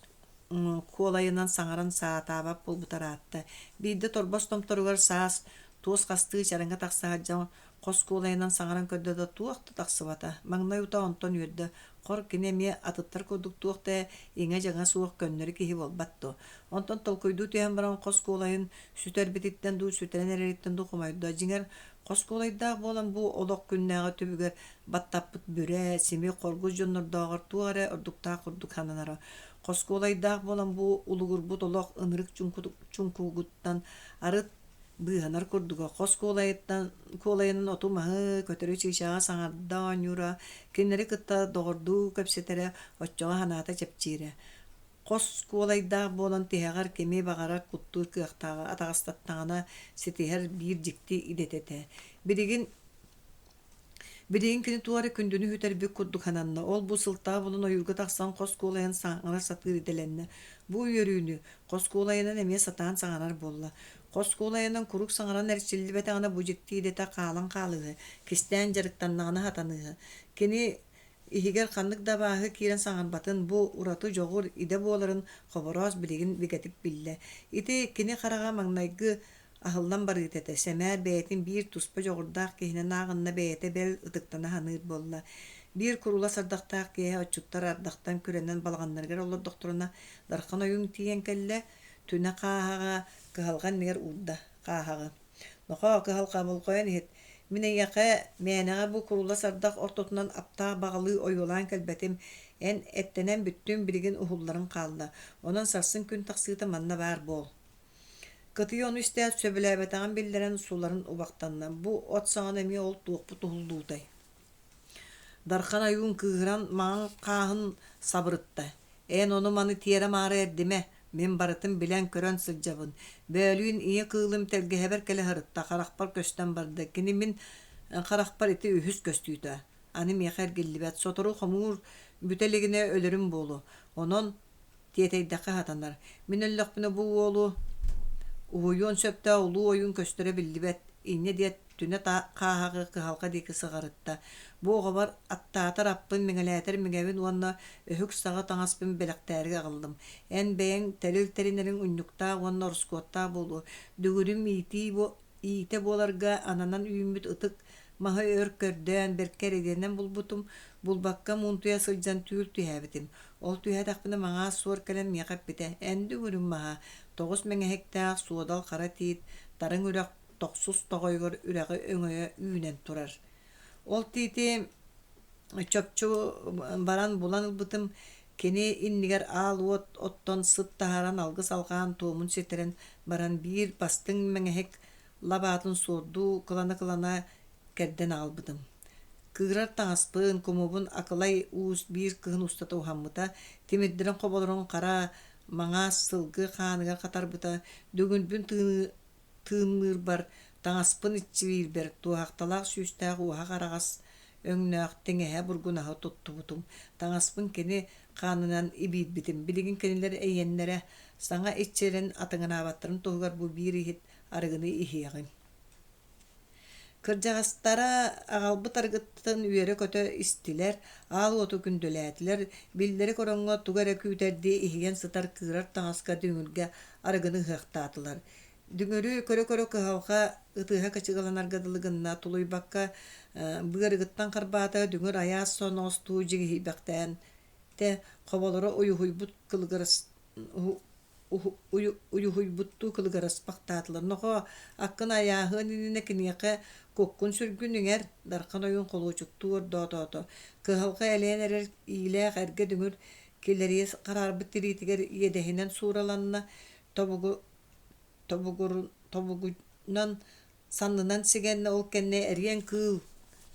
куолайынан саҥаран саатаабат буолбута ыраатта. Биирдэ торбос томторугар саас туос хастыы чараҥҥа тахса сылдьан Хос куолайынан саҥаран көрдө да туох да тахсыбата. Маҥнай утаа онтон үөрдэ, хор кини эмиэ атыттар курдук туох да иҥэ-дьаҥа суох көннөрү киһи буолбат дуо. Онтон толкуйдуу түһэн баран хос куолайын сүтэрбититтэн дуу, сүтэрэн эрэриттэн дуу хомойдо. Дьиҥэр, хос куолайдаах буолан бу олох күннээҕи түбүгэр баттаппыт бүрэ, симик, хоргус дьоннордооҕор туох эрэ ордуктаах курдук сананара. Хос куолайдаах буолан бу улугурбут олох ынырык чуҥкугуттан арыт Быыһанар курдуга хос куолайыттан куолайынан оту-маһы, көтөрү-чыычааҕы саҥарда оонньуура, кинилэри кытта доҕордуу кэпсэтэрэ, оччоҕо санаата чэпчиирэ. Хос куолайдаах буолан тиһэҕэр кими баҕарар куттуур кыахтааҕа атаҕастаттаҕына ситиһэр биир дьикти идэтэ этэ. Билигин Билигин кини туох эрэ күндүнү сүтэрбит курдук сананна, ол-бу сылтаҕа булан ойуурга тахсан хос куолайын саҥара сатыыр идэлэннэ. Бу үөрүүнү хос куолайынан эмиэ сатаан саҥарар буолла. Хос куолайынан куруук саҥаран эрчиллибэтэҕинэ бу дьикти идэтэ хаалан хаалыыһы, кистээн дьарыктаннаҕына сатаныыһы. Кини иһигэр ханнык да абааһы киирэн саҥарбатын, бу ураты дьоҕур идэ буоларын Хобороос билигин бигэтик биллэ. Ити кини хараҕа маҥнайгы Аһыллан барыыта этэ, сэмээр бэйэтин биир туспа дьоҕурдаах киһинэн ааҕынна бэйэтэ бэл ытыктана саныыр буолла. Биир курулас ардахтаах киэһэ отчуттар ардахтан күрэнэн балаҕаннарыгар олордохторуна Дархан ойуун тиийэн кэллэ, түнэ хааһаҕа кыһалҕа иннигэр уурда хааһаҕы. «Нохоо, кыһалҕа болҕойон иһит, мин эйиэхэ мээнэҕэ бу курулас ардах ортотунан аптаах баҕалыы ойуолаан кэлбэтим, эн эттэнэн бүттүҥ, билигин уһулларыҥ хаалла, онон сарсын күн тахсыыта манна баар буол» Кытыйа ону истээт сөбүлээбэтэҕин биллэрэн суларын убахтанна: «Бу от саҕана эмиэ ол туохпут уһуллуутай?» Дархан ойуун кыыһыран маҥан хааһын сабырытта: «Эн ону-маны тиэрэ-маары эрдимэ, мин барытын билэн-көрөн сылдьабын. Бөөлүүн ийэ кыылым тэлгэһэбэр кэлэ сырытта, харахпар көстөн барда. Кини мин харахпар ити үһүс көстүүтэ. Аны миэхэ эргиллибэт. Сотору хомуур бүтэ илигинэ өлөрүм буолуо. Онон Тиэтэйдэххэ сатанар. Мин өллөхпүнэ бу уолу уһуйуон сөптөөх улуу ойуун көстөрө биллибэт, инньэ диэт түнэ хааһаҕы кыһалҕа диэки сыҕарытта. Бу оҕобор аттаатар аппын, миҥэлээтэр миҥэбин уонна өһүк саҕа таҥаспын бэлэхтээри аҕаллым. Эн бэйэҥ тэрил тэринэриҥ унньуктаах уонна ороскуоттаах буолуо. Дүҥүрүм иитии иитэ буоларга ананан үүммүт ытык Маһы өр көрдөөн, бэркэ эрэйдэнэн булбутум, булбакка муунтуйа сылдьан түүл түһээбитим. Ол түһээтэхпинэ маҥаас суор кэлэн миэхэ эппитэ: «Эн дүҥүрүм маһа, тоҕус мэҥэһиктээх суодал хара тиит, тарыҥ үрэх тохсус тоҕойугар үрэҕи өҥөйө үүнэн турар». Ол тиити чопчу баран булан ылбытым, кини иннигэр аал уот оттон сыт таһааран алгыс алҕаан туомун ситэрэн баран биир бастыҥ мэҥэһик лабаатын суордуу кылана-кылана кэрдэн аҕалбытым. Кыырар таҥаспын, кумубун Акылай Уус биир кыһын устата уһаммыта, тимирдэрин хоболорун хара маҥаас сылгы хааныгар хатарбыта, дүҥүрбүн тыынныырбар, таҥаспын иччилиирбэр туоһахталаах сүүстээх уоһах араҕас өҥнөөх тиҥэһэ бургунаһы туттубутум. Таҥаспын кини хаанынан ибиирбитим. Билигин кинилэр эйиэннэрэ саҥа иччилэрин атыҥыраабаттарын туһугар бу биир иһит арыгыны иһиэҕиҥ. Кырдьаҕастара аҕалбыт арыгыттан үөрэ-көтө истилэр, аал уоту күндүлээтилэр, биллэрик ороҥҥо тугу эрэ күүтэрдии иһийэн сытар кыырар таҥаска дүҥүргэ арыгыны ыһыахтаатылар. Дүҥүрү көрө-көрө кыһалҕа ытыһа кычыгаланарга дылы гынна, тулуйбакка быарыгыттан харбаата, дүҥүр айаас соноҕостуу дьигиһийбэхтээн тэ хоболоро уйуһуйбут кылыгырас уйуһуйбуттуу кылыгыраспахтаатылар. Нохоо, аккын айааһыан иннинэ киниэхэ куккун-сүргүн иҥэр, Дархан ойуун холуочуктуу ордоотоото. Кыһалҕа элэйэн эрэр иилээх эргэ дүҥүр килэрийэ хараарбыт тириитигэр иэдэһинэн суураланна, тобугу тобугунан саннынан сигэннэ, ол кэннэ эриэн кыыл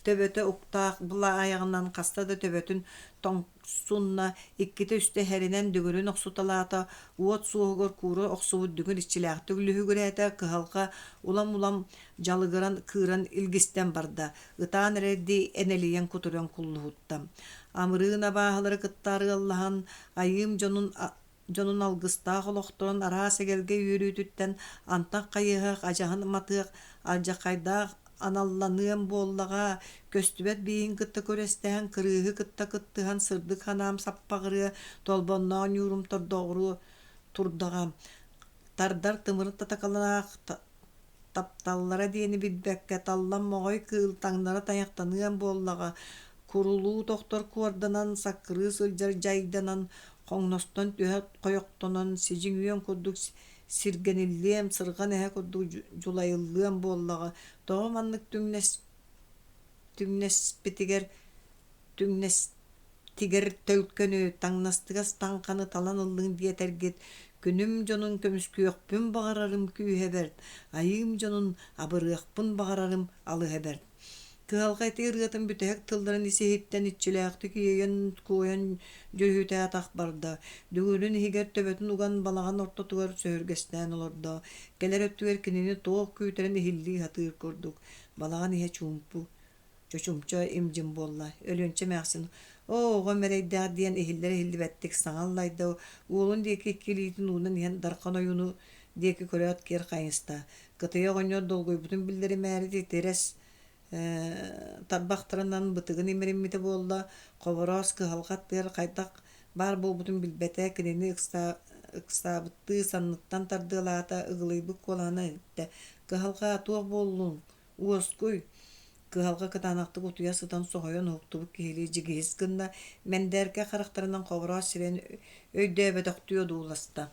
төбөтө уктаах былаайаҕынан хаста да төбөтүн тоҥсунна, иккитэ-үстэ иһэринэн дүҥүрүн охсуталаата, уот суоһугар куура охсубут дүҥүр иччилээхтик лүһүгүрээтэ, кыһалҕа улам-улам дьалыгыран кыыран илгистэн барда, ытаан эрэрдии энэлийэн кутуруйан куллуһутта. Амырыын абааһылары кытта арыаллаһан, айыым дьонун дьонун алгыстаах олохторун араас эгэлгэ үөрүүтүттэн антах хайыһах, адьаһын матыах, алдьархайдаах аналланыам буоллаҕа, көстүбэт бииһин кытта күрэстэһэн, кырыыһы кытта кыттыһан сырдык санаам саппаҕырыа, толбонноох ньуурум тордоҕуруо турдаҕа, тардар тымырын татакалаах тапталлара диэни билбэккэ, таллан моҕой кыыл таҥнара тайахтаныам буоллаҕа, курулуу тохтор куорданан, саккырыы сылдьар дьайданан, хоҥностон түһэ хойохтонон, сидьиҥ үөн курдук сиргэниллиэм, сырҕан эһэ курдук дьулайыллыам буоллаҕа, тоҕо маннык түҥнэспитигэр түҥнэстигэр төлкөнү, таҥнастыгас таҥханы талан ыллыҥ диэтэргит, күнүм дьонун көмүскүөхпүн баҕарарым күүһэ бэрт, айыым дьонун абырыахпын баҕарарым алыһа бэрт. Кыһалҕа ити ырыатын бүтэһик тылларын ис-иһиттэн иччилээхтик иэйэн-куойан дьүрүһүтэ атах барда, дүҥүрүн иһигэр төбөтүн уган балаҕан ортотугар сөһүргэстээн олордо, кэлэр өттүгэр кинини туох күүтэрин иһиллии сатыыр курдук. Балаҕан иһэ чуумпу, чочумча им-дьим буолла. Өлүөнчэ эмээхсин «Оо, оҕом эрэйдээх» диэн иһиллэр-иһиллибэттик саҥа аллайда, уолун диэки икки илиитин уунан иһэн Дархан ойууну диэки көрөөт киэр хайыста. Кытыйа оҕонньор долгуйбутун биллэримээри титирэс тарбахтарынан бытыгын имэриммитэ буолла, Хобороос кыһалҕа аттыгар хайдах баар буолбутун билбэтэ, кинини ыксаабыттыы санныттан тардыалаата, ыгылыйбыт куолаһынан эттэ: «Кыһалҕа, туох буоллуҥ? Уоскуй!» Кыһалҕа кытаанахтык утуйа сытан соһуйан уһуктубут киһилии дьигиһис гынна, мэндээркэ харахтарынан Хобороос сирэйин өйдөөбөтөхтүү одууласта.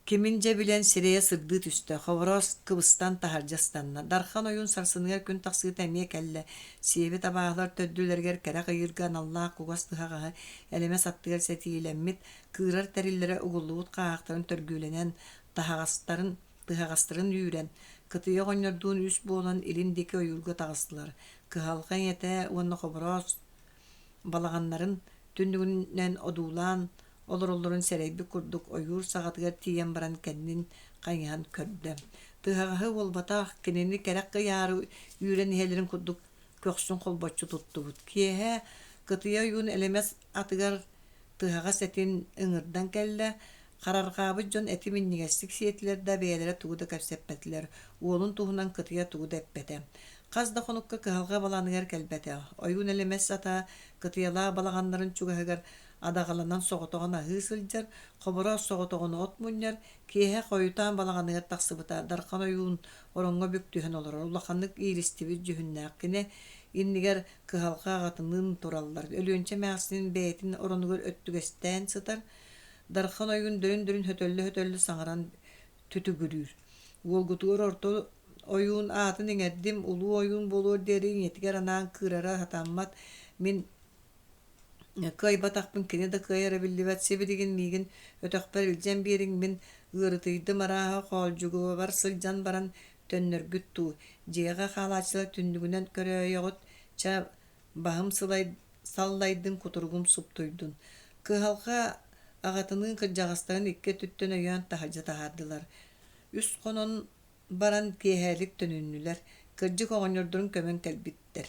Кимин дьэ билэн сирэйэ сырдыы түстэ, Хобороос кыбыстан таһырдьа ыстанна. Дархан ойуун сарсыныгар күн тахсыыта эмиэ кэллэ. Сиэбит абааһылар төрдүлэригэр кэрэх ыйыырга аналлаах кугас тыһаҕаһы элэмэс аттыгар сэтиилэммит, кыырар тэриллэрэ угуллубут хааһахтарын төргүүлэнэн, таһаҕастарын, тыһаҕастарын үүрэн, кытыйа оҕонньордуун үс буолан илин диэки ойуурга таҕыстылар. Кыһалҕа ийэтэ уонна Хобороос балаҕаннарын түннүгүнэн одуулаан олороллорун сэрэйбит курдук ойуур саҕатыгар тиийэн баран кэннин хайыһан көрдө. Тыһаҕаһы буолбатах, кинини кэрэх кыйаары үүрэн иһэллэрин курдук көхсүн холбоччу туттубут. Киэһэ кытыйа ойуун элэмэс атыгар тыһаҕас этин ыҥырдан кэллэ. Харарҕаабыт дьон эти минньигэстик сиэтилэр да бэйэлэрэ тугу да кэпсэппэтилэр, уолун туһунан кытыйа тугу да эппэтэ. Хас да хонукка кыһалҕа балаҕаныгар кэлбэтэ. Ойуун элэмэс ата кытыйалаах балаҕаннарын чугаһыгар Адаҕаланан соҕотоҕун аһыы сылдьар, Хобороос соҕотоҕун от мунньар, киэһэ хойутаан балаҕаныгар тахсыбыта Дархан ойуун ороҥҥо бүк түһэн олорор, улаханнык иилистибит дьүһүннээх. Кини иннигэр кыһалҕа аҕатыныын тураллар. Өлүөнчэ эмээхсин бэйэтин оронугар өттүгэстээн сытар. Дархан ойуун дөрүн-дөрүн хөтөллө-хөтөллө саҥаран түтүгүрүүр. Уолгутугар орто ойуун аатын иҥэрдим, улуу ойуун буолуор диэри ийэтигэр анаан кыырара сатаммат. Мин кыайбатахпын кини да кыайара биллибэт, сибилигин миигин өтөхпөр илдьэн биэриҥ, мин ыарытыйдым арааһа хоолдьугубар сылдьан баран төннөргүт дуу, дьиэҕэ хаалааччылар түннүгүнэн көрөөйөҕүт, чэ баһым сылай саллайдын, кутуругум суптуйдун. Кыһалҕа аҕатыныын кырдьаҕастарын икки өттүттэн өйөөн таһырдьа таһаардылар. Үс хонон баран киэһэлик төнүннүлэр, кырдьык оҕонньордорун көмөн кэлбиттэр.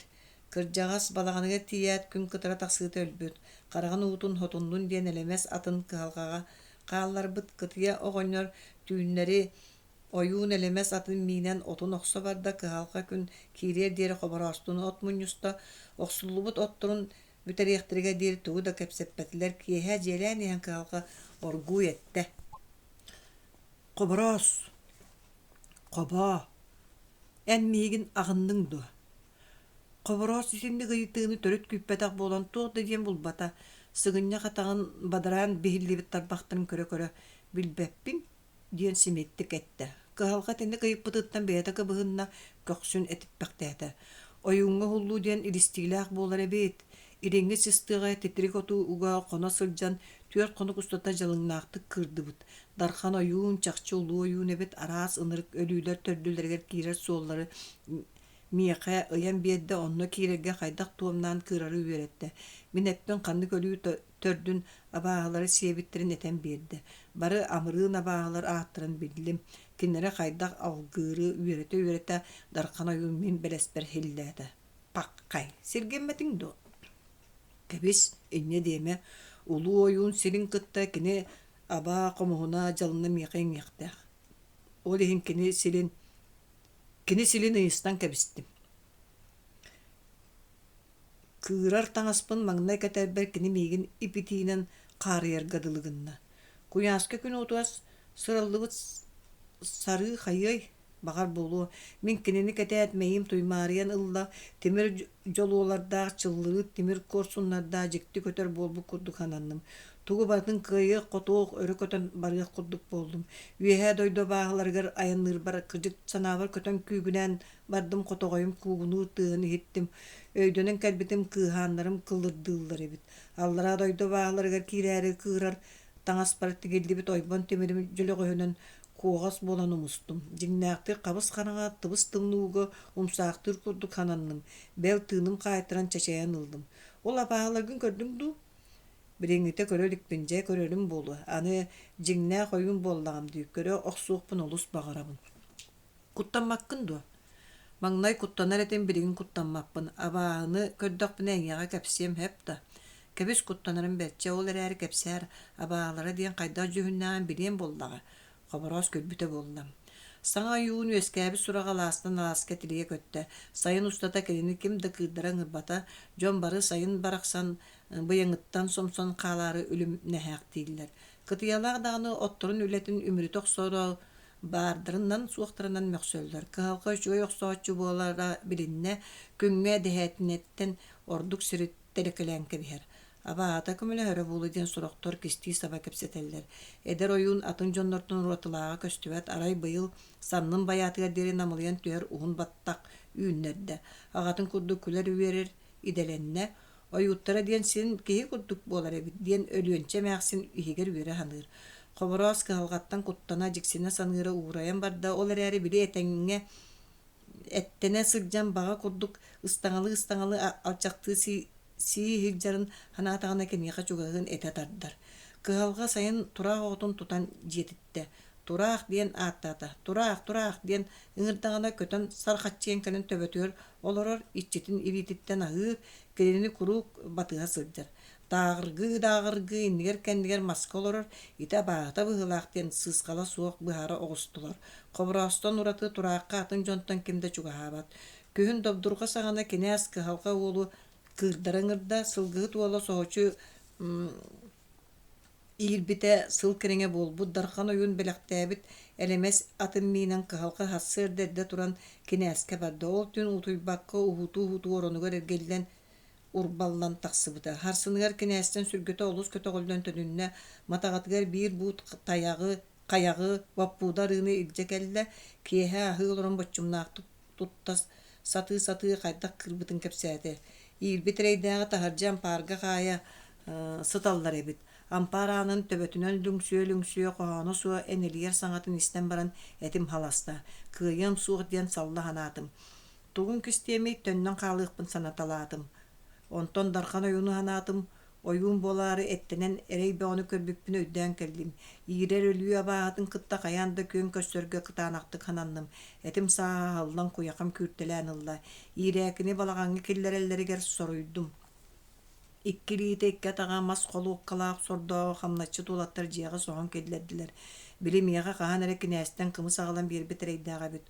Кырдьаҕас балаҕаныгар тиийээт күн кытара тахсыыта өлбүт, хараҕын уутун хотуннун диэн элэмэс атын кыһалҕаҕа хаалларбыт кытыйа оҕонньор түүннэри ойуун элэмэс атын миинэн отун охсо барда, кыһалҕа күн киириэр диэри хобороостууну от мунньуста, охсуллубут отторун бүтэриэхтэригэр диэри тугу да кэпсэппэтилэр, киэһэ дьиэлээн иһэн кыһалҕа оргууй эттэ: «Хобороос, хобоо, эн миигин аҕынныҥ дуо?» Хобороос итинник ыйытыыны төрүт күүппэтэх буолан туох да диэн булбата, сыгынньах атаҕын бадараан биһиллибит тарбахтарын көрө-көрө «Билбэппин» диэн симиттик эттэ. Кыһалҕа итинник ыйыппытыттан бэйэтэ кыбыһынна, көхсүн этиппэхтээтэ. Ойууҥҥа уһуллуу диэн илистиилээх буолар эбит. Илиҥҥи сыстыаҕа титирик отуу уга хоно сылдьан түөрт хонук устата дьалыҥнаахтык кыырдыбыт. Дархан ойуун, чахчы улуу ойуун эбит, араас ынырык өлүүлэр төрдүлэригэр киирэр суоллары миэхэ ыйан биэрдэ, онно киирэргэ хайдах туомнаан кыырары үөрэттэ. Мин эппин ханнык өлүү төрдүн абааһылары сиэбиттэрин этэн биэрдэ. Бары амырыын абааһылар ааттарын биллим. Кинилэри хайдах алгыыры үөрэтэ-үөрэтэ Дархан ойуун мин бэлэспэр иһиллээтэ. Паххай, сиргэммэтиҥ дуо? Кэбис, инньэ диэмэ. Улуу ойуун сирин кытта кини абаа хомуһуна дьалына миэхэ иҥиэхтээх. Ол иһин кини силин кини силин ыйыстан кэбистим. Кыырар таҥаспын маҥнай кэтэрбэр кини миигин ип-итиинэн хаарыйарга дылы гынна. Куйааска күн уотугар сыраллыбыт сарыы хайыай, баҕар буолуо, мин кинини кэтээт мэйиим туймаарыйан ылла, тимир дьолуолардаах чыллырыыт тимир куорсуннардаах дьикти көтөр буолбут курдук сананным. Тугу барытын кыайыах-хотуох өрө көтөн барыах курдук буоллум. Үөһээ дойду абааһыларыгар айанныырбар кырдьык санаабар көтөн күүгүнээн Бардым хотоҕойум куугунуур тыаһын иһиттим, өйдөнөн кэлбитим кыыһааннарым кылырдыыллар эбит. Аллараа дойду абааһыларыгар киирээри кыырар таҥаспар тигиллибит ойбон тимирим дьөлөҕөһүнэн куоҕас буолан умустум. Дьиҥнээхтик хабыс-хараҥа тыбыс-тымныыга умсаахтыыр курдук сананным, бэл тыыным хаайтаран чачайан ыллым. Ол абааһыларгын көрдүҥ дуу? Билиҥҥитэ көрө иликпин, дьэ көрөрүм буолуо. Аны дьиҥнээх ойуун буоллаҕым дии, көрө охсуохпун олус баҕарабын. Куттаммаккын дуо? Маҥнай куттанар этим, билигин куттаммаппын. Абааһыны көрдөхпүнэ эйиэхэ кэпсиэм сөп да? Кэбис куттанарым бэрчэ, ол эрээри кэпсээр, абааһылара диэн хайдах дьүһүннээҕин билиэм буоллаҕа, Хобороос күлбүтэ буолла. Саҥа ойуун үөскээбит сураҕа алаастан алааска тилийэ көттө. Сайын устата кинини ким да кыырдара ыҥырбата, дьон бары сайын барахсан быйаҥыттан сомсон хаалаары үлүмнэһээхтииллэр. Кытыйалаах даҕаны отторун үлэтин үмүрүтэ охсоро баардарынан-суохтарынан мөхсөллөр. Кыһалҕа үчүгэй охсооччу буолара билиннэ, күҥҥэ дэһээтинэттэн ордук сири тэлэкэлээн кэбиһэр. Абаата көмөлөһөрө буолуо диэн сорохтор кистии-саба кэпсэтэллэр. Эдэр ойуун атын дьоннортон уратылааҕа көстүбэт, арай быйыл саннын байаатыгар диэри намылыйан түһэр уһун баттах үүннэрдэ. Аҕатын курдук күлэр-үөрэр идэлэннэ, Ойууттара диэн син киһи курдук буолар эбит диэн Өлүөнчэ эмээхсин иһигэр үөрэ саныыр. Хобороос кыһалҕаттан куттана, дьиксинэ саныыра уурайан барда, ол эрээри били этэҥҥэ эттэнэ сылдьан баҕа курдук ыстаҥалыы-ыстаҥалыы алчахтыы сии сылдьарын санаатаҕына киниэхэ чугаһыан этэ тардар. Кыһалҕа сайын тураах оҕотун тутан дьиэтиттэ. Тураах диэн ааттаата. Тураах, тураах диэн ыҥырдаҕына көтөн сархаччыйан кэлэн төбөтүгэр олорор, иччитин илиититтэн аһыыр, кинини куруук батыһа сылдьар. Дааҕыргыы-дааҕыргыы иннигэр-кэннигэр маска олорор, ити абааһыта быһыылаах диэн сыысхала суох быһаара оҕустулар. Хобороостон ураты тураахха атын дьонтон ким да чугаһаабат. Күһүн добдурҕа саҕана кинээс кыһалҕа уолу кыырдара ыҥырда, сылгыһыт уола соһуччу Иирбитэ сыл кэриҥэ буолбут Дархан ойуун бэлэхтээбит элэмэс атын миинэн кыһалҕа сарсыарда эрдэ туран кинээскэ барда. Ол түүн утуйбакка уһуутуу-уһуутуу оронугар эргиллэн урбаллан тахсыбыта. Сарсыныгар кинээстэн сүргэтэ олус көтөҕүллэн төнүннэ, матаҕатыгар биир буут тайаҕы, хайаҕы, боппууда арыыны илдьэ кэллэ, киэһэ аһыы олорон боччумнаахтык тутта сатыы-сатыы хайдах кыырбытын кэпсээтэ. Иирбит эрэйдээҕи таһырдьа ампаарга хаайа сыталлар эбит. Ампаар аанын төбөтүнэн лүҥсүө-лүҥсүө хоһооно суох энэлийэр саҥатын истэн баран этим халаста. Кыайыам суох диэн салла санаатым. Тугун кистиэмий, төннөн хаалыахпын санаталаатым. Онтон Дархан ойууну санаатым, ойуун буолаары эттэнэн эрэй бөҕөнү көрбүппүн өйдөөн кэллим. Иирэр өлүү абааһытын кытта хайаан да күөн көрсөргө кытаанахтык сананным. Этим сааһа аһыллан куйахам күүртэлээн ылла. Иирээкини балаҕаҥҥа киллэрэллэригэр соруйдум. Икки илиитэ икки атаҕа мас холуоккалаах сордооҕу хамначчыт уолаттар дьиэҕэ соһон киллэрдилэр. Били миэхэ хаһан эрэ кинээстэн кымыс аҕалан биэрбит эрэйдээх эбит.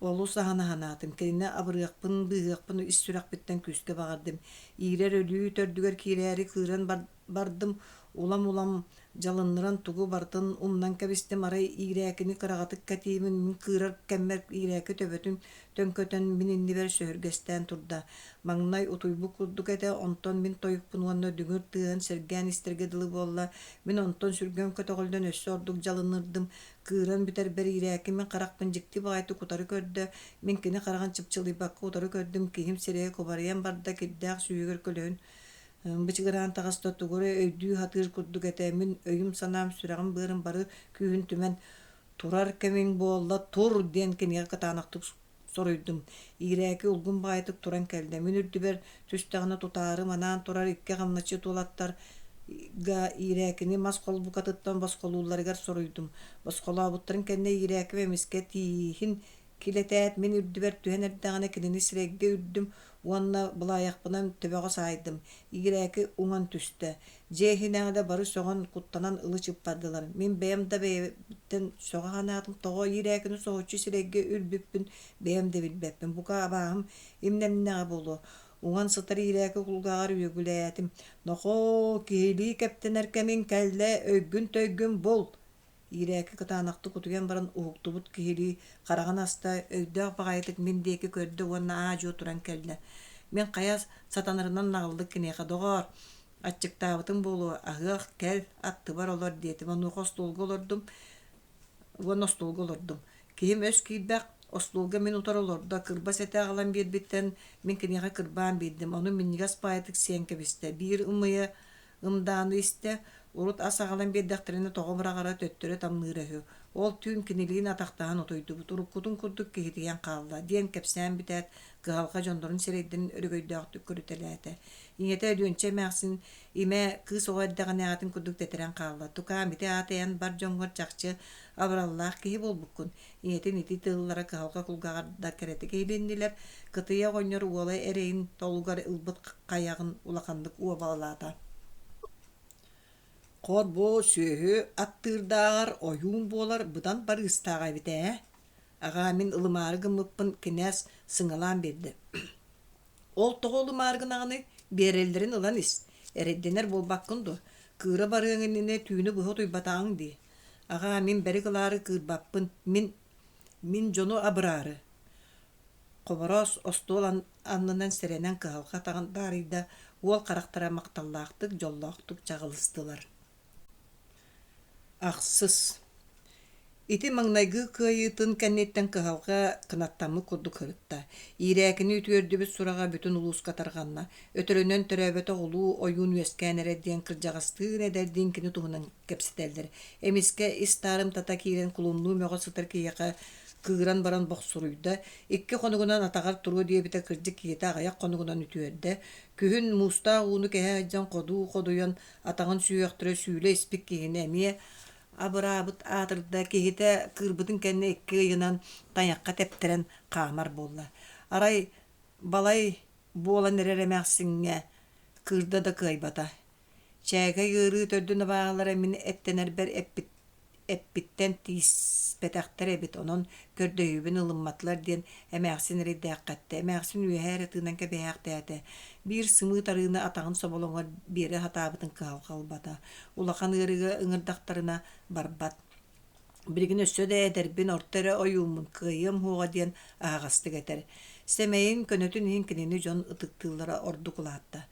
Олус аһына санаатым, кинини абырыахпын, быыһыахпын ис сүрэхпиттэн күүскэ баҕардым. Иирэр өлүү төрдүгэр киирээри кыыран бардым, улам-улам дьалынныран тугу барытын умнан кэбистим, арай иирээкини кыраҕатык кэтиибин, мин кыырар кэммэр иирээки төбөтүн төҥкөтөн мин иннибэр сөһүргэстээн турда. Маҥнай утуйбут курдук этэ, онтон мин тойукпун уонна дүҥүр тыаһын сэргээн истэргэ дылы буолла. Мин онтон сүргэм көтөҕүллэн өссө ордук дьалыннырдым, Кыыран бүтэрбэр иирээки мин харахпын дьикти баҕайытык утары көрдө, мин кини хараҕын чыпчылыйбакка утары көрдүм, киһим сирэйэ кубарыйан барда, кирдээх сүүһүгэр көлөһүн бычыгыраан таҕыста, тугу эрэ өйдүү сатыыр курдук этэ, мин өйүм-санаам, сүрэҕим-быарым бары күүһүн түмэн «Турар кэмиҥ буолла, тур!» диэн киниэхэ кытаанахтык соруйдум. Иирээки улгум баҕайытык туран кэллэ. Мин үрдүбэр түстэҕинэ тутаары манаан турар икки хамначчыт уолаттар га иирээкини мас холбукатыттан босхолуулларыгар соруйдум. Босхолообуттарын кэннэ иирээким эмискэ тииһин килэтээт мин үрдүбэр түһэн эрдэҕинэ кинини сирэйгэ үрдүм уонна былаайахпынан төбөҕө саайдым. Иирээки уҥан түстэ. Дьиэ иһинээҕи да бары сөҕөн, куттанан ылы-чып бардылар. Мин бэйэм да бэйэбиттэн сөҕө санаатым, тоҕо иирээкини соһуччу сирэйгэ үрбүппүн бэйэм да билбэппин. Бука абааһым имнэннэҕэ буолуо. Уҥан сытар иирээки кулгааҕар үөгүлээтим: «Нохоо, киһилии кэптэнэр кэмиҥ кэллэ, өйгүн-төйгүн бул!» Иирээки кытаанахтык утуйан баран уһуктубут киһилии хараҕын аста, өйдөөх баҕайытык мин диэки көрдө уонна аа-дьуо туран кэллэ. Мин хайа сатанарынан наҕыллык киниэхэ: «Доҕоор, аччыктаабытыҥ буолуо, аһыах, кэл, аттыбар олор» диэтим. Онуоха остуолга олордум уонна остуолга олордум. Киһим өс киирбэх, остуолга мин утары олордо, кырбас этэ аҕалан биэрбиттэн мин киниэхэ кырбаан биэрдим. Ону минньигэс баайытык сиэн кэбистэ. Биир ымыйа ымдааны истэ, урут ас аҕалан биэрдэхтэринэ тоҕо быраҕара төттөрү тамныыра үһү. Ол түүн кинилиин атахтаһан утуйдубут, уруккутун курдук киһитийэн хаалла, диэн кэпсээн бүтээт, кыһалҕа дьоннорун сирэйдэрин өрөгөйдөөхтүк көрүтэлээтэ. Ийэтэ Өлүөнчэ эмээхсин имэ кыыс оҕо эрдэҕинээҕитин курдук тэтэрэн хаалла. Тукаам, ити аата эн бар дьоҥҥор чахчы абыраллаах киһи буолбуккун. Ийэтин ити тыллара кыһалҕа кулгааҕар да кэрэтик иһилиннилэр. Кытыйа оҕонньор уола эрэйин толугар ылбыт хайаҕын улаханнык уобалаата. Хор бу сүөһү аттыырдааҕар ойуун буолар быдан барыыстаах эбит ээ. Аҕаа мин ылымаары гыммыппын кинээс сыҥалаан биэрдэ. Ол тоҕо ылымаары гынаҕыный? Биэрэллэрин ылан ис. Эрэйдэнэр буолбаккын дуо? Кыыра барыаҥ иннинэ түүнү быһа утуйбатаҕыҥ дии. Аҕаа мин бэрик ылаары кыырбаппын. Мин мин дьону абыраары. Хобороос остуол аннынан сэрэнэн кыһалҕа атаҕын таарыйда, уол харахтара махталлаахтык, дьоллоохтук чаҕылыстылар. Ахсыс Ити маҥнайгы кыайыытын кэнниттэн кыһалҕа кынаттаммыт курдук сырытта. Иирээкини үтүөрдүбүт сураҕа бүтүн улууска тарҕанна. Өтөрүнэн төрөөбөтөх улуу ойуун үөскээн эрэр диэн кырдьаҕастыын эдэрдиин кини туһунан кэпсэтэллэр. Эмискэ ис таарымтата киирэн кулуннуу мөҕө сытар киһиэхэ кыыран баран бохсуруйда, икки хонугунан атаҕар туруо диэбитэ кырдьык киһитэ аҕыйах хонугунан үтүөрдэ. Күһүн муустаах ууну кэһэ сылдьан ходуу ходуйан атаҕын сүһүөхтэрэ сүүлэ испит киһини эмиэ абыраабыт аатырда, киһитэ кыырбытын кэннэ икки ыйынан тайахха тэптэрэн хаамар буолла. Арай балай буолан эрэр эмээхсиҥҥэ кыырда да кыайбата. Чээкэй ыарыы төрдүн абааһылара мин эттэнэрбэр эппит Эппиттэн тииспэтэхтэр эбит, онон көрдөһүүбүн ылымматылар диэн эмээхсин эрэйдээххэ эттэ. Эмээхсин үөһээ эрэ тыынан кэбиһээхтээтэ. Биир сымыыт арыыны атаҕын соболоҥор биэрэ сатаабытын кыһалҕа ылбата. Улахан ыарыыга ыҥырдахтарына барбат. Билигин өссө да эдэрбин, орто эрэ ойууммун, кыайыам суоҕа диэн аһаҕастык этэр. Сэмэйин, көнөтүн иһин кинини дьон ытыктыыллара ордук улаатта.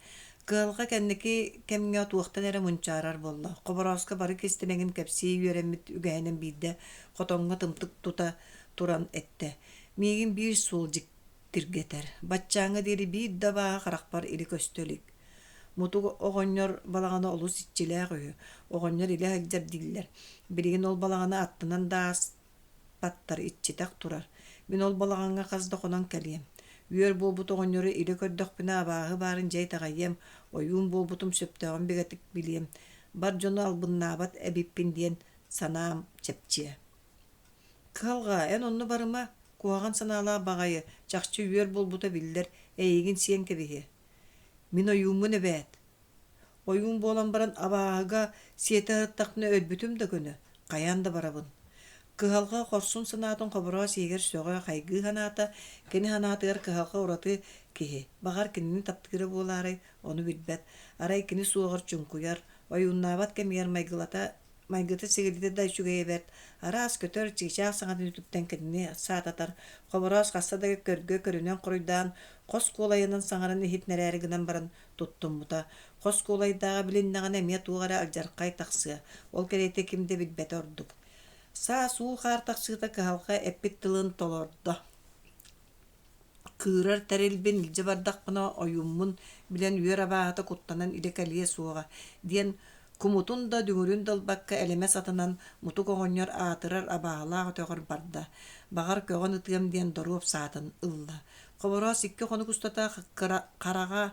Кыһалҕа кэнники кэмҥэ туохтан эрэ мунчаарар буолла. Хоборооско бары кистэлэҥин кэпсии үөрэммит үгэһинэн биирдэ хотоҥҥо тымтык тута туран эттэ: «Миигин биир суол дьиктиргэтэр. Баччааҥҥа диэри биир да абааһы харахпар илэ көстө илик. Мутук оҕонньор балаҕана олус иччилээх үһү. Оҕонньор илэ сылдьар дииллэр. Билигин ол балаҕаны аттынан да ааспаттар, иччитэх турар. Мин ол балаҕаҥҥа хас да хонон кэлиэм. Үөр буолбут оҕонньору илэ көрдөхпүнэ абааһы баарын дьэ итэҕэйиэм, ойуун буолбутум сөптөөҕүн бигэтик билиэм. Бар дьону албыннаабат эбиппин диэн санаам чэпчиэ. Кыһалҕа, эн онно барыма, куһаҕан санаалаах баҕайы, чахчы үөр буолбута биллэр, эйигин сиэн кэбиһиэ. Мин ойууммун эбээт. Ойуун буолан баран абааһыга сиэтэ сырыттахпына өлбүтүм да көнө, хайаан да барабын. Кыһалҕа хорсун санаатын Хобороос иһигэр сөҕө, хайгыы санаата, кини санаатыгар кыһалҕа ураты киһи, баҕар кинини таптыыра буолаарай, ону билбэт. Арай кини суоҕар чуҥкуйар, ойууннаабат кэмигэр майгылата майгыта-сигилитэ да үчүгэйэ бэрт, араас көтөр, чыычаах саҥатын үтүктэн кинини саататар, Хобороос хаста да көргө көрүнэн хоруйдаан, хос куолайынан саҥаран иһитинэрээри гынан баран туттуммута. Хос куолайдааҕа билиннэҕинэ эмиэ туох эрэ алдьархай тахсыа, ол кэриэтэ ким да билбэтэ ордук. Саас уу-хаар тахсыыта кыһалҕа эппит тылын толордо. Кыырар тэрилбин илдьэ бардахпына ойууммун билэн үөр абааһыта куттанан илэ кэлиэ суоҕа диэн кумутун да дүҥүрүн да ылбакка элэмэс атынан мутук оҕонньор аатырар абааһылаах өтөҕөр барда. Баҕар көҕөн ытыам диэн доруоп саатын ылла. Хобороос икки хонук устата хараҕа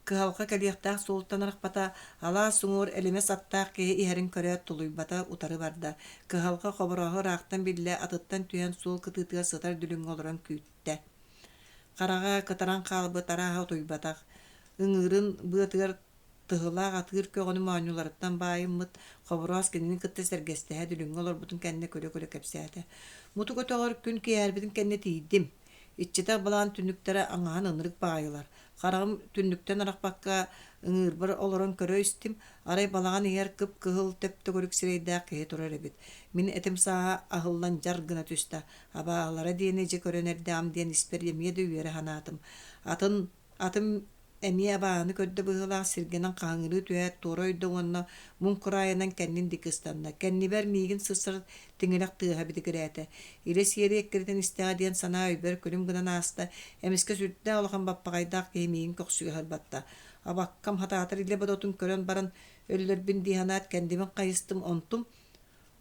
Кыһалҕа кэлиэхтээх суолтан арахпата, алаас уҥуор элэмэс аттаах киһи иһэрин көрөөт тулуйбата, утары барда. Кыһалҕа Хоборооһу ыраахтан биллэ, атыттан түһэн суол кытыытыгар сытар дүлүҥҥэ олорон күүттэ. Хараҕа кытаран хаалбыт, арааһа утуйбатах. Ыҥыырын быатыгар тыһылаах атыыр көҕөнү моонньуларыттан баайыммыт Хобороос кинини кытта сэргэстэһэ дүлүҥҥэ олорбутун кэннэ күлэ-күлэ кэпсээтэ: «Мутук өтөҕөр күн киэһэрбитин кэннэ тиийдим. Иччитэх балаҕан түннүктэрэ аҥаһан ынырык баҕайылар. Хараҕым түннүктэн арахпакка ыҥыырбар олорон көрө истим, арай балаҕан иһигэр кып-кыһыл төп-төгүрүк сирэйдээх киһи турар эбит. Мин этим сааһа аһыллан дьар гына түстэ. Абааһылара диэни дьэ көрөн эрдэҕим диэн испэр эмиэ да үөрэ санаатым. Атын атым эмиэ абааһыны көрдө быһыылаах сиргэнэн хаһыҥырыы түһээт туора ойдо уонна муҥ кураайынан кэннин диэки ыстанна. Кэннибэр миигин сырсар тиҥилэх тыаһа битигирээтэ. Илэ сиэри эккирэтэн истэҕэ диэн санаа өйбөр күлүм гынан ааста. Эмискэ сүрдээх улахан баппаҕайдаах киһи миигин көхсүгэ сырбатта. Абаккам хатаатар илэ бодотун көрөн баран өллөрбүн дии санаат кэннибин хайыстым, онтум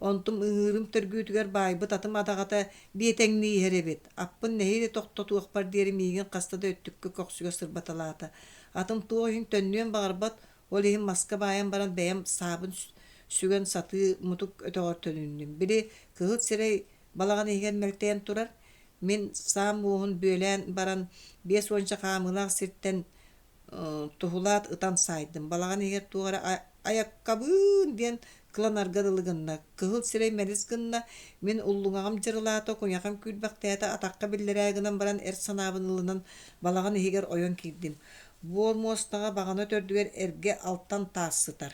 Онтум ыҥыырым төргүүтүгэр баайбыт атым адаҕата биэтэҥнии иһэр эбит. Аппын нэһиилэ тохтотуохпар диэри миигин хаста да өттүккэ көхсүгэ сырбаталаата. Атым туох иһин төннүөн баҕарбат, ол иһин маска баайан баран бэйэм саабын сүгэн сатыы мутук өтөҕөр төнүннүм. Били кыһыл сирэй балаҕан иһигэр мэлтэйэн турар. Мин саам уоһун бүөлээн баран 50 хаамыылаах сиртэн туһулаат ытан саайдым. Балаҕан иһигэр туох эрэ «Айаккабыын!» диэн кыланарга дылы гынна. Кыһыл сирэй мэлис гынна, мин уллуҥаҕым дьырылаата, куйахам күүрбэхтээтэ, атахха биллэрээ гынан баран эр санаабын ылынан балаҕан иһигэр ойон киирдим. Буор муостаҕа баҕана төрдүгэр эргэ алтан таас сытар.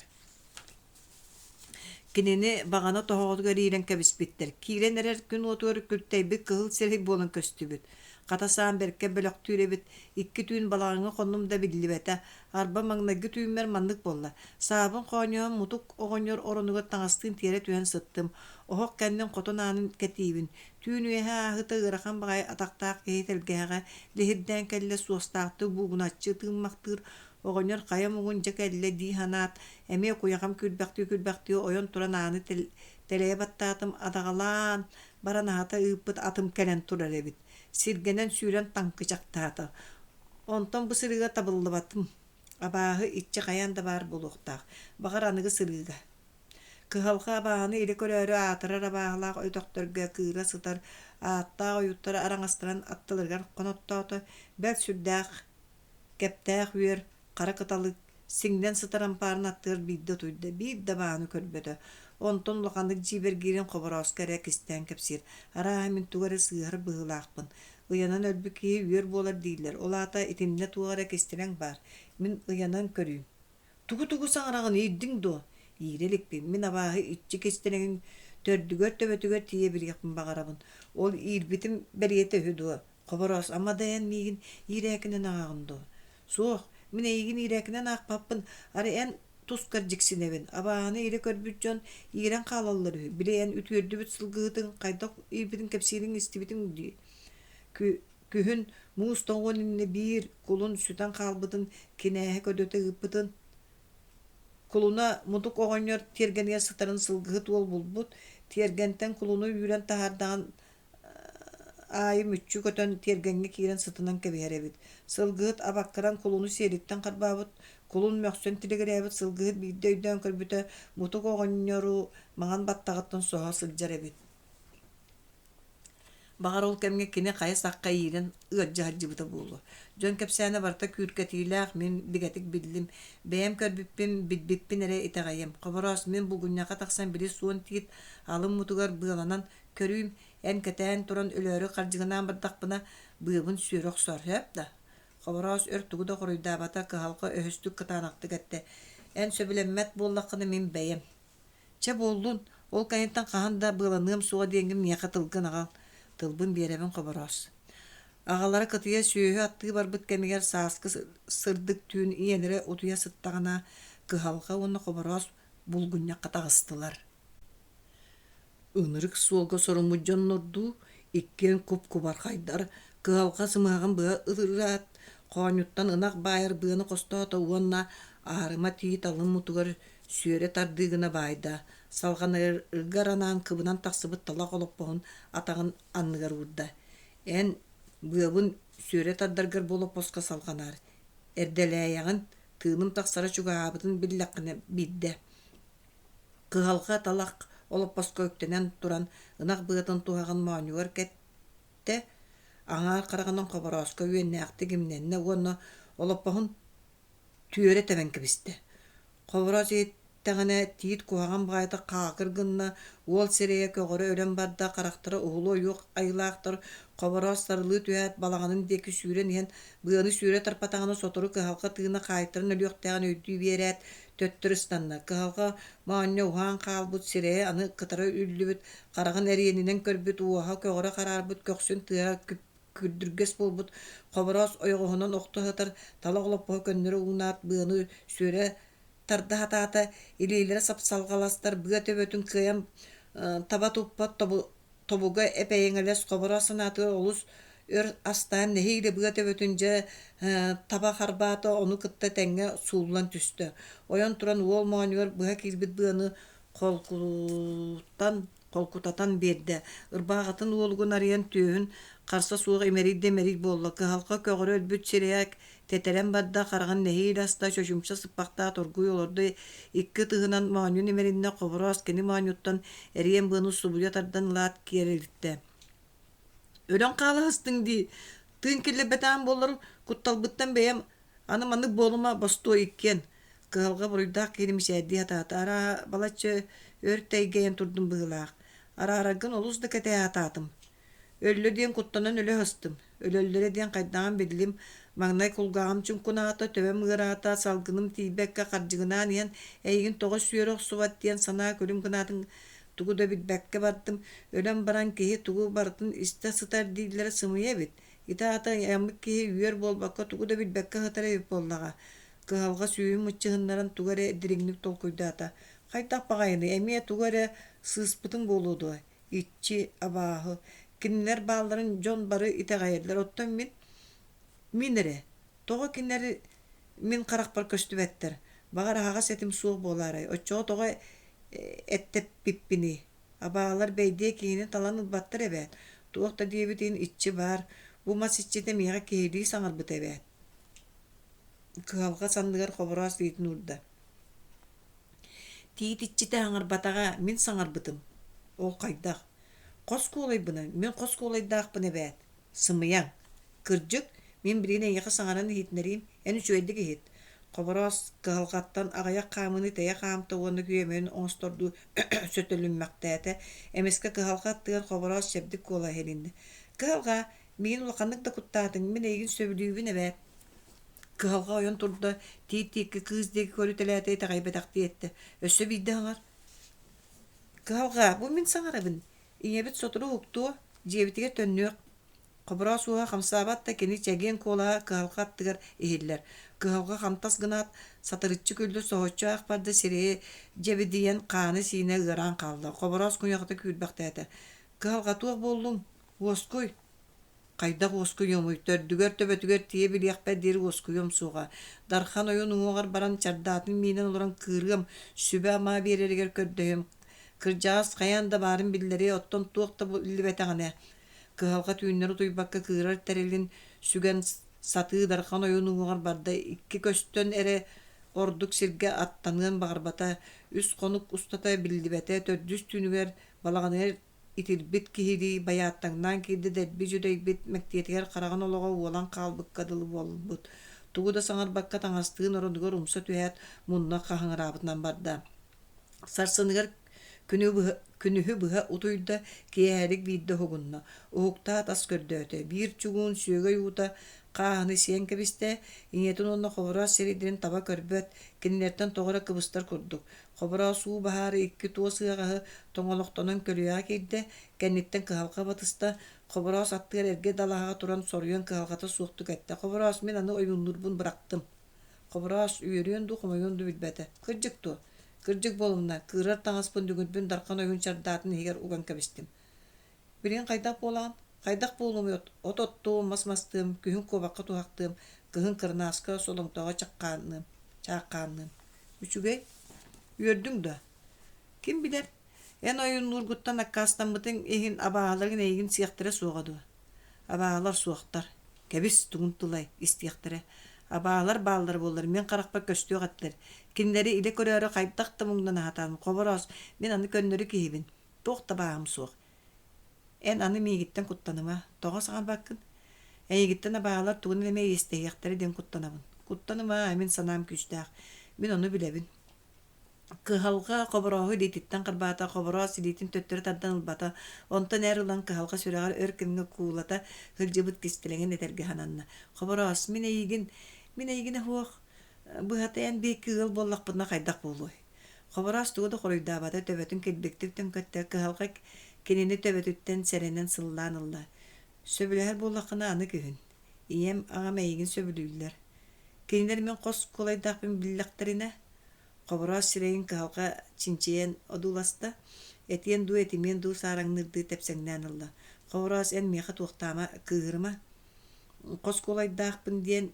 Кинини баҕана тоһоҕотугар иилэн кэбиспиттэр, киирэн эрэр күн уотугар күлтэйбит кыһыл сирэй буолан көстүбүт. Хата саам бэркэ бөлөхтүүр эбит, икки түүн балаҕаҥҥа хоннум да биллибэтэ. Арба маҥнайгы түүммэр маннык буолла: саабын хоонньоһон мутук оҕонньор оронугар таҥастыын тиэрэ түһэн сыттым, оһох кэннин хотон аанын кэтиибин. Түүн үөһэ ааһыыта ыарахан баҕайы атахтаах киһи тэлгэһэҕэ лиһирдээн кэллэ, суостаахтык буугуначчы тыыммахтыыр, Оҕонньор хайа муҥун дьэ кэллэ дии санаат, эмиэ куйахам күүрбэхтии-күүрбэхтии ойон туран ааны тэлэйэ баттаатым, адаҕалаан баран аһата ыыппыт атым кэлэн турар эбит. Сиргэнэн сүүрэн таҥкычахтаата. Онтон бу сырыыга табыллыбатым. Абааһы иччи хайаан да баар буолуохтаах. Баҕар аныгы сырыыга. Кыһалҕа абааһыны илэ көрөөрү аатырар абааһылаах өтөхтөргө кыыра сытар ааттаах ойууттары араҥастаран аттыларыгар хоноттоото, бэрт сүрдээх Кэптээх үөр, хара кыталык, сиҥнэн сытар ампаарын аттыгар биирдэ утуйда, биир да бааны көрбөтө. Онтон улаханнык дьиибэргиирин Хоборооско эрэ кистээн кэпсиир: «Арааһа, мин тугу эрэ сыыһар быһыылаахпын. Ыйанан өлбүт киһи үөр буолар дииллэр, ол аата итиннэ туох эрэ кистэлэҥ баар. Мин ыйанан көрүүм». «Тугу-тугу саҥараҕын, иирдиҥ дуо?» «Иирэ иликпин. Мин абааһы иччи кистэлэҥин төрдүгэр-төбөтүгэр тиийэ билиэхпин баҕарабын. Ол иирбитим бэлиэтэ үһү дуо? Хобороос, ама да эн миигин иирээкинэн ааҕаҕын дуо?» «Суох, мин эйигин иирээкинэн аахпаппын. Арай эн тускар дьиксинэбин. Абааһыны илэ көрбүт дьон иирэн хаалаллар үһү. Били эн үтүөрдүбүт сылгыһытыҥ хайдах иирбитин кэпсиириҥ истибитиҥ дии. Күһүн муус тоҥуон иннинэ биир кулун сүтэн хаалбытын кинээһи көрдөтө ыыппытын Кулуна мутук оҕонньор тиэргэнигэр сытарын сылгыһыт уол булбут, тиэргэнтэн кулуну үүрэн таһаардаҕын аайы мүччү көтөн тиэргэҥҥэ киирэн сытынан кэбиһэр эбит. Сылгыһыт абаккаран кулуну сиэлиттэн харбаабыт, кулун мөхсөн тилигирээбит сылгыһыт биирдэ өйдөөн көрбүтэ, мутук оҕонньору маҥан баттаҕыттан соһо сылдьар эбит. Баҕар, ол кэмҥэ кини хайа сахха иирэн ыалдьа сылдьыбыта буолуо. Дьон кэпсээнэ барыта күүркэтиилээх, мин бигэтик биллим. Бэйэм көрбүппүн, билбиппин эрэ итэҕэйиэм. Хобороос, мин булгунньахха тахсан били суон тиит алын мутугар быаланан көрүүм, эн кэтээн туран өлөөрү хардьыгынаан бардахпына, быабын сүөрэ охсоор, сөп да? Хобороос өр тугу да хоруйдаабата, кыһалҕа өһөстүк кытаанахтык эттэ: «Эн сөбүлэммэт буоллаххына, мин бэйэм Чэ буоллун, ол кэнниттэн хаһан да быаланыам суоҕа диэҥҥин миэхэ тылгын аҕал, тылбын биэрэбин Хобороос. Аҕалара кытыйа сүөһү аттыы барбыт кэмигэр сааскы сырдык түүн ийэлэрэ утуйа сыттаҕына, кыһалҕа уонна Хобороос булгунньахха таҕыстылар. Ынырык суолга соруммут дьоннордуу иккиэн куп-кубархайдар, кыһалҕа сымыһаҕын быһа ытыраат, хоонньуттан ынах баайар быаны хостоото уонна аарыма тиит алын мутугар сүөрэ тардыы гына баайда, салҕанарыгар анаан кыбынан тахсыбыт талах олоппоһун атаҕын анныгар уурда: «Эн быабын сүөрэ тардаргар бу олоппоско салҕанаар, эрдэлээйэҕин, тыыным тахсара чугаһаабытын биллэххинэ биирдэ» Кыһалҕа талах олоппоско үктэнэн туран ынах быатын туһаҕын моонньугар кэттэ, аҥаар хараҕынан Хоборооско үөннээхтик имнэннэ уонна олоппоһун түөрэ тэбэн кэбистэ. Хобороос иһиттэҕинэ тиит куһаҕан баҕайытык хаакыр гынна, уол сирэйэ көҕөрө өлөн барда, харахтара уһулу ойуох айылаахтар Хобороос сарылыы түһээт балаҕанын диэки сүүрэн иһэн быаны сүүрэ тарпатаҕына сотору кыһалҕа тыына хаайтаран өлүөхтээҕин өйдүү биэрээт төттөрү ыстанна. Кыһалҕа моонньо уһаан хаалбыт, сирэйэ аны кытара үллүбүт, хараҕын эриэнинэн көрбүт, уоһа көҕөрө хараарбыт, көхсүн тыаһа күрдүргэс буолбут Хобороос ойоҕоһунан охто сытар талах олоппоһу көннөрү уунаат быаны сүөрэ тарда сатаата, илиилэрэ сапсалҕаластар, быа төбөтүн кыайан таба туппат тобуга эп-эйэҥэлэс Хобороос санаатыгар олус өр астаан нэһиилэ быа төбөтүн дьэ таба харбаата, ону кытта тэҥҥэ сууллан түстэ. Ойон туран уол моонньугар быһа киирбит быаны холкутан холкутатан биэрдэ. Ырбаахытын уолугун арыйан түөһүн харса суох имэрий да имэрий буолла. Кыһалҕа көҕөрө өлбүт сирэйэ тэтэрэн барда, хараҕын нэһиилэ аста, чочумча сыппахтаат оргууй олордо, икки ытыһынан моонньун имэриннэ, Хобороос кини моонньуттан эриэн быаны субуйа тардан ылаат киэр илтэ. «Өлөн хаалаһыстыҥ дии, тыын киллэрбэтэҕим буоллар, кутталбыттан бэйэм аны маннык буолума бостуо иккиэн» кыһалҕа буруйдаах киһини мичээрдии сатаата, арааһа балачча өр тэйгэйэн турдум быһыылаах, араараргын олус да кэтэһэ сатаатым Өллө диэн куттанан өлө сыстым, өлөллөрө диэн хайдаҕын биллим, маҥнай кулгааҕым чуҥкунаата, төбөм ыараата, салгыным тиийбэккэ хардьыгынаан иһэн эйигин тоҕо сүөрэ охсубат диэн санаа күлүм гынаатын тугу да билбэккэ бардым, өлөн баран киһи тугу барытын истэ сытар дииллэрэ сымыйа эбит, ити аата айаммыт киһи үөр буолбакка тугу да билбэккэ сытар эбит буоллаҕа. Кыһалҕа сүүһүн мыччыһыннаран тугу эрэ дириҥник толкуйдаата, хайдах баҕайыный, эмиэ тугу эрэ сыыспытыҥ буолуо дуо иччи, абааһы. Кинилэр баалларын дьон бары итэҕэйэллэр, оттон мин мин эрэ. Тоҕо кинилэр мин харахпар көстүбэттэр? Баҕар аһаҕас этим суох буолаарай, оччоҕо тоҕо эттэппиппиний? Абаалар бэйдиэ киһини талан ылбаттар эбээт. Туох да диэбит иһин иччи баар, бу мас иччитэ миэхэ киһилии саҥарбыта эбээт. Кыһалҕа санныгар Хобороос илиитин уурда. Тиит иччитэ саҥарбатаҕа, мин саҥарбытым. Ол хайдах? Хос куолайбынан, мин хос куолайдаахпын эбээт. Сымыйаҥ. Кырдьык, мин билигин эйиэхэ саҥаран иһитиннэриим, эн үчүгэйдик иһит. Хобороос кыһалҕаттан аҕыйах хаамыыны тэйэ хаамта уонна күөмэйин оҥостордуу сөтөлүммэхтээтэ. Эмискэ кыһалҕа аттыгар Хобороос чэбдик куолаһа иһилиннэ: «Кыһалҕа, миигин улаханнык да куттаатыҥ, мин эйигин сөбүлүүбүн эбээт» Кыһалҕа ойон турда, тиит-тииккэ кыыс диэки көрүтэлээтэ итэҕэйбэтэхтии эттэ: «Өссө биирдэ аҥар Кыһалҕа, бу мин саҥарабын. Ийэбит сотору уһуктуо, дьиэбитигэр төннүөх. Хобороос уоһа хамсаабат да кини чэгиэн куолаһа кыһалҕа аттыгар иһиллэр. Кыһалҕа хантас гынаат, сатырыччы күллэ соһуччу аахпар да сирэйэ дьэбидийэн, хаана-сиинэ ыараан хаалла. Хобороос куйахата күүрбэхтээтэ. «Кыһалҕа туох буоллуҥ? Уоскуй!» Хайдах уоскуйуомуй, төрдүгэр-төбөтүгэр тиийэ билиэхпэр диэри уоскуйуом суоҕа. Дархан ойуун уҥуоҕар баран чардаатын миинэн олорон кыырыам, сүбэ-ама биэрэригэр көрдөһүөм. Кырдьаҕас хайаан да баарын биллэриэ, оттон туох да биллибэтэҕинэ, кыһалҕа түүннэри утуйбакка кыырар тэрилин сүгэн сатыы Дархан ойуун уҥуоҕар барда, икки көстөн эрэ ордук сиргэ аттаныан баҕарбата, үс хонук устата биллибэтэ, төрдүс түүнүгэр балаҕаныгар итирбит киһилии байааттаҥнаан киирдэ дэлби дьүдэйбит мэктиэтигэр хараҕын олоҕо уолан хаалбыкка дылы буолбут, тугу да саҥарбакка таҥастыын оронугар умса түһээт мунна хаһыҥыраабытынан барда. Сарсыныгар күнү быһа, күнүһү быһа утуйда, киэһэлик биирдэ уһугунна. Уһуктаат ас көрдөөтө. Биир чугуун сүөгэй уута хааһыны сиэн кэбистэ, ийэтин уонна Хобороос сирэйдэрин таба көрбөт, кинилэртэн тоҕо эрэ кыбыстар курдук. Хобороос уу баһаары икки туос ыаҕаһы тоҥолохтонон көлүйэҕэ киирдэ, кэнниттэн кыһалҕа батыста, Хобороос аттыгар эргэ далаһаҕа туран соруйан кыһалҕата суохтук эттэ: «Хобороос, мин аны ойууннуурбун бырахтым». Хобороос үөрүөн дуу, хомойуон дуу билбэтэ. «Кырдьык дуо? Кырдьык буолумна, кыырар таҥаспын дүҥүрбүн Дархан ойуун чардаатын иһигэр уган кэбистим. Билигин хайдах буолаҕын? Хайдах буолуомуй от оттуом, мас мастыам, күһүн куобахха туһахтыам, кыһын кырынааска солоҥтоҕо чаххаанныам, чааххаанныам. Үчүгэй? Үөрдүҥ дуо? Ким билэр, эн ойууннуургуттан аккаастаммытыҥ иһин абааһыларыҥ эйигин сиэхтэрэ суоҕа дуо? Абааһылар суохтар. Кэбис, тугун тылай, истиэхтэрэ. Абааһылар бааллара буоллар мин харахпар көстүөх этилэр. Кинилэри илэ көрөөрү хайдах да муҥнана сатаан, Хобороос, мин аны көннөрү киһибин. Туох да бааһым суох. Эн аны миигиттэн куттаныма, тоҕо саҥарбаккын? Эйигиттэн абааһылар тугун эмэ иэстэһиэхтэрэ диэн куттанабын. Куттаныма, мин санаам күүстээх. Мин ону билэбин. Кыһалҕа Хоборооһу илиититтэн харбаата, Хобороос илиитин төттөрү тардан ылбата. Онтон эр ылан кыһалҕа сүрэҕэр өр кэмҥэ куулата сылдьыбыт кистэлэҥин этэргэ сананна. Хобороос, мин эйигин, мин эйигинэ суох, быһата эн биэкки ыал буоллахпытына хайдах буолуой? Хобороос тугу да хоруйдаабата, төбөтүн килбиктик төҥкөттө, кыһалҕа кинини төбөтүттэн сэрэнэн сыллаан ылла: «Сөбүлэһэр буоллаххына аны күһүн. Ийэм, аҕам эйигин сөбүлүүллэр. Кинилэр мин хос куолайдаахпын биллэхтэринэ» Хобороос сирэйин кыһалҕа чинчийэн одууласта, этиэн дуу, этимиэн дуу саараҥныырдыы тэпсэҥнээн ылла: «Хобороос, эн миэхэ туохтаама, кыыһырыма. Хос куолайдаахпын диэн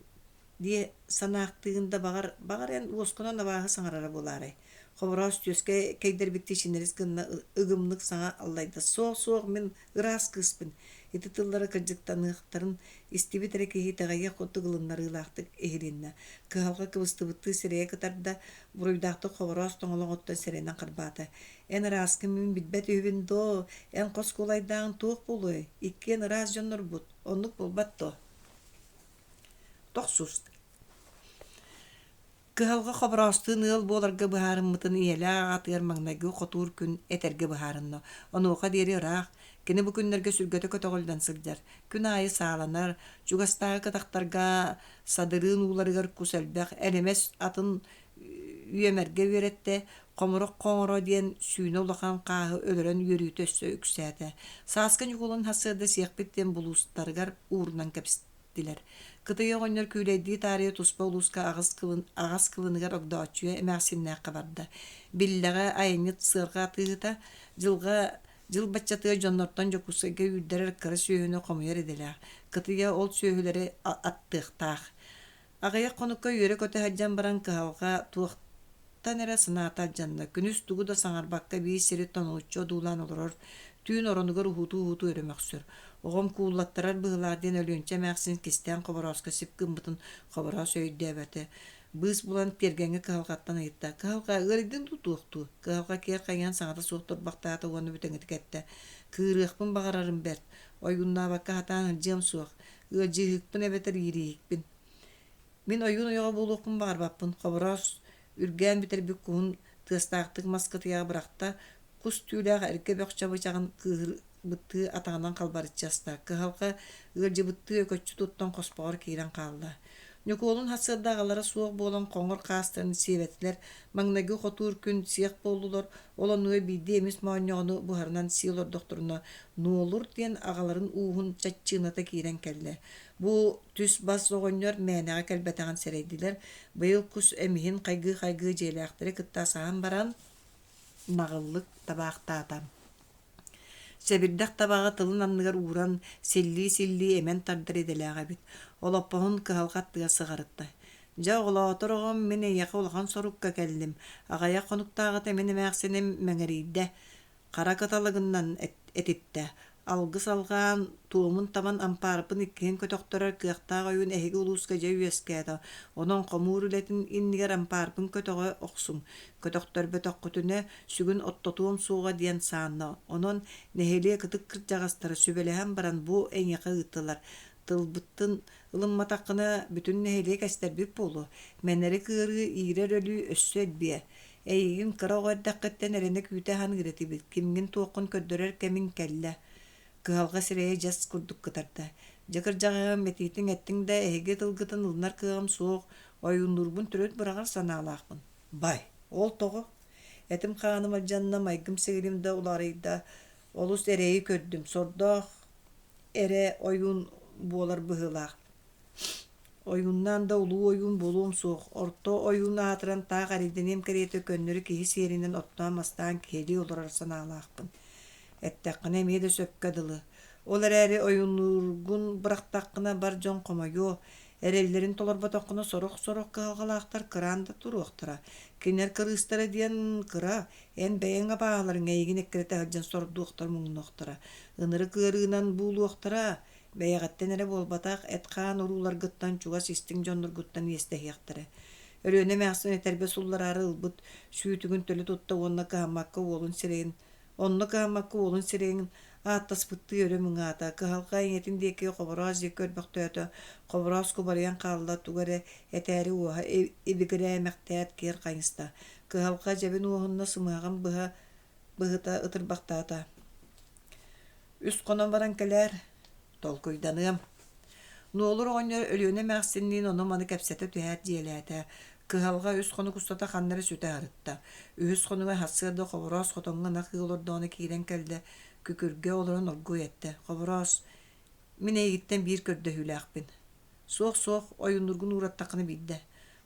дии санаахтыыгын да баҕар, баҕар эн уоскунан абааһы саҥарара буолаарай? Хобороос түөскэ кэйдэрбиттии чинэрис гынна ыгымнык саҥа аллайда: «Суох, суох, мин ыраас кыыспын» Ити тыллара кырдьыктаныахтарын истибит эрэ киһи итэҕэйиэх курдук ылыннарыылаахтык иһилиннэ. Кыһалҕа кыбыстыбыттыы сирэйэ кытарда, буруйдаахтык Хобороос тоҥолоҕуттан сэрэнэн харбаата: «Эн ырааскын мин билбэт үһүбүн доо, эн хос куолайдааҕыҥ туох буолуой? Иккиэн ыраас дьоннорбут, оннук буолбат дуо?» Тохсус Кыһалҕа Хобороостуун ыал буоларга быһаарыммытын ийэлээх аҕатыгар маҥнайгы хотуур күн этэргэ быһаарынна. Онуоха диэри ыраах, кини бу күннэргэ сүргэтэ көтөҕүллэн сылдьар. Күн аайы сааланар, чугастааҕы кытахтарга садырыын ууларыгар кус элбэх, элэмэс атын үөмэргэ үөрэттэ, хомурах хоҥоро диэн сүүнэ улахан хааһы өлөрөн үөрүүтэ өссө үксээтэ. Сааскы Ньукулун сарсыарда сиэхпит диэн булуустарыгар уурунан кэбистэ. Тилэр. Кытыйа оҕонньор күүлэйдии таарыйа туспа улууска аҕыс кылын аҕас кылыныгар Огдооччуйа эмээхсиннээххэ барда. Биллэҕэ айанньыт сыарҕа атыыһыта, дьылҕа дьыл баччатыгар дьоннортон Дьокуускайга үүрдэрэр кыра сүөһүнү хомуйар идэлээх. Кытыйа ол сүөһүлэри аттыахтаах. Аҕыйах хонукка үөрэ-көтө сылдьан баран кыһалҕа туохтан эрэ санаата алдьанна. Күнүс тугу да саҥарбакка биир сири тонулуччу одуулаан олорор, түүн оронугар уһуутуу-уһуутуу өрө мөхсөр. Оҕом кууллаттарар быһыылаах диэн Өлүөнчэ эмээхсин кистээн Хоборооско сип гыммытын Хобороос өйдөөбөтө. Быыс булан тиэргэҥҥэ кыһалҕаттан ыйытта: «Кыһалҕа, ыарыйдыҥ дуу туох дуу?» Кыһалҕа киэр хайыһан саҥата суох турбахтаата уонна бүтэҥитик эттэ: «Кыырыахпын баҕарарым бэрт, ойууннаабакка сатаан сылдьыам суох, ыалдьыыһыкпын эбэтэр иирииһикпин. Мин ойуун ойоҕо буолуохпун баҕарбаппын, Хобороос үргээн бүтэрбит куһун тыастаахтык мас кытыйаҕа бырахта, кус түүлээх эргэ бөх чабычаҕын кыыһырбыттыы атаҕынан халбарыччы аста, кыһалҕа ыалдьыбыттыы өкөччү туттан хоспоҕор киирэн хаалла. Ньукуолун сарсыарда аҕалара суох буолан хоҥор хаастарын сиэбэтилэр, маҥнайгы хотуур күн сиэх буоллулар, ол оннугар биирдии эмис моонньоҕону буһарынан сии олордохторуна Нуолур диэн аҕаларын ууһун чаччыыната киирэн кэллэ. Бу түс-бас оҕонньор мээнэҕэ кэлбэтэҕин сэрэйдилэр, быйыл кус эмиһин хайгыы-хайгыы дьиэлээхтэри кытта асаһан баран наҕыллык табаахтаата. Сэбирдэх табаҕы тылын анныгар ууран, силлии-силлии эмэн тардар идэлээх эбит. Олоппоһун кыһалҕа аттыгар сыҕарытта. «Дьэ, оҕолоотор оҕом, мин эйиэхэ улахан сорукка кэллим. Аҕыйах хонуктааҕыта мин эмээхсиним мэҥэрийдэ. Хара кыталыгынан этиттэ: «Алгыс алҕаан, туомун табан ампаарбын иккиһин көтөхтөрөр кыахтаах ойуун эһиги улууска дьэ үөскээтэ, онон хомуур үлэтин иннигэр ампаарбын көтөҕө охсуҥ, көтөхтөрбөтөххүтүнэ сүгүн оттотуом суоҕа» диэн саанна. Онон нэһилиэк ытык кырдьаҕастара сүбэлэһэн баран бу эйиэхэ ыыттылар. Тылбытын ылымматаххына бүтүн нэһилиэк эстэрбит буолуо, мэнэрик ыарыы, иирэр өлүү өссө элбиэ. Эйигин кыра оҕо эрдэххиттэн эрэнэ күүтэ аһаныыр этибит, кимҥин-туоххун көрдөрөр кэмиҥ кэллэ. Кыһалҕа сирэйэ дьэс курдук кытарда. Дьэ кырдьаҕаһым, этиитиҥ эттиҥ да, эһиги тылгытын ылынар кыаҕым суох, ойууннуурбун төрүт быраҕар санаалаахпын. Бай, ол тоҕо? Этим-хааным алдьанна, майгым-сигилим да уларыйда, олус эрэйи көрдүм, сордоох эрэ ойуун буолар быһыылаах. Ойууннаан да улуу ойуун буолуом суох, орто ойуун аатыран таах эрэйдэниэм кэриэтэ көннөрү киһи сиэринэн оттоон-мастаан киһилии олорор санаалаахпын. Эттэххинэ эмиэ да сөпкө дылы. Ол эрээри ойууннуургун бырахтаххына бар дьон хомойуо, эрэллэрин толорботоххуна сорох-сорох кыһалҕалаахтар кыраан да туруохтара. Кинилэр кырыыстара диэн кыра, эн бэйэҥ абааһыларыҥ эйигин эккирэтэ сылдьан сордуохтар-муҥнуохтара, ынырык ыарыынан буулуохтара, Бэйэҕиттэн эрэ буолбатах, эт-хаан урууларгыттан, чугас истиҥ дьонноргуттан иэстэһиэхтэрэ. Өлүөнэ эмээхсин этэрбэс уллараары ылбыт сүүтүгүн төлө тутта уонна кыһаммакка уолун сирэйин онно кыһаммакка уолун сирэйин ааттаспыттыы өрө мыҥаата, кыһалҕа ийэтин диэки Хобороос диэки көрбөхтөөтө, Хобороос кубарыйан хаалла, тугу эрэ этээри уоһа ибигирээмэхтээт киэр хайыста, кыһалҕа дьэбин уоһунна сымыһаҕын быһа быһыта ытырбахтаата Үс хонон баран кэлээр, толкуйданыам. Нуолур оҕонньор Өлүөнэ эмээхсинниин ону-маны кэпсэтэ түһээт дьиэлээтэ. Кыһалҕа үс хонук устата ханна эрэ сүтэ сырытта. Үһүс хонуга сарсыарда Хобороос хотоҥҥо ынах ыы олордоҕуна киирэн кэллэ, күкүргэ олорон оргууй эттэ: «Хобороос, мин эйигиттэн биир көрдөһүүлээхпин. Суох, суох, ойууннургун уураттаххына биирдэ.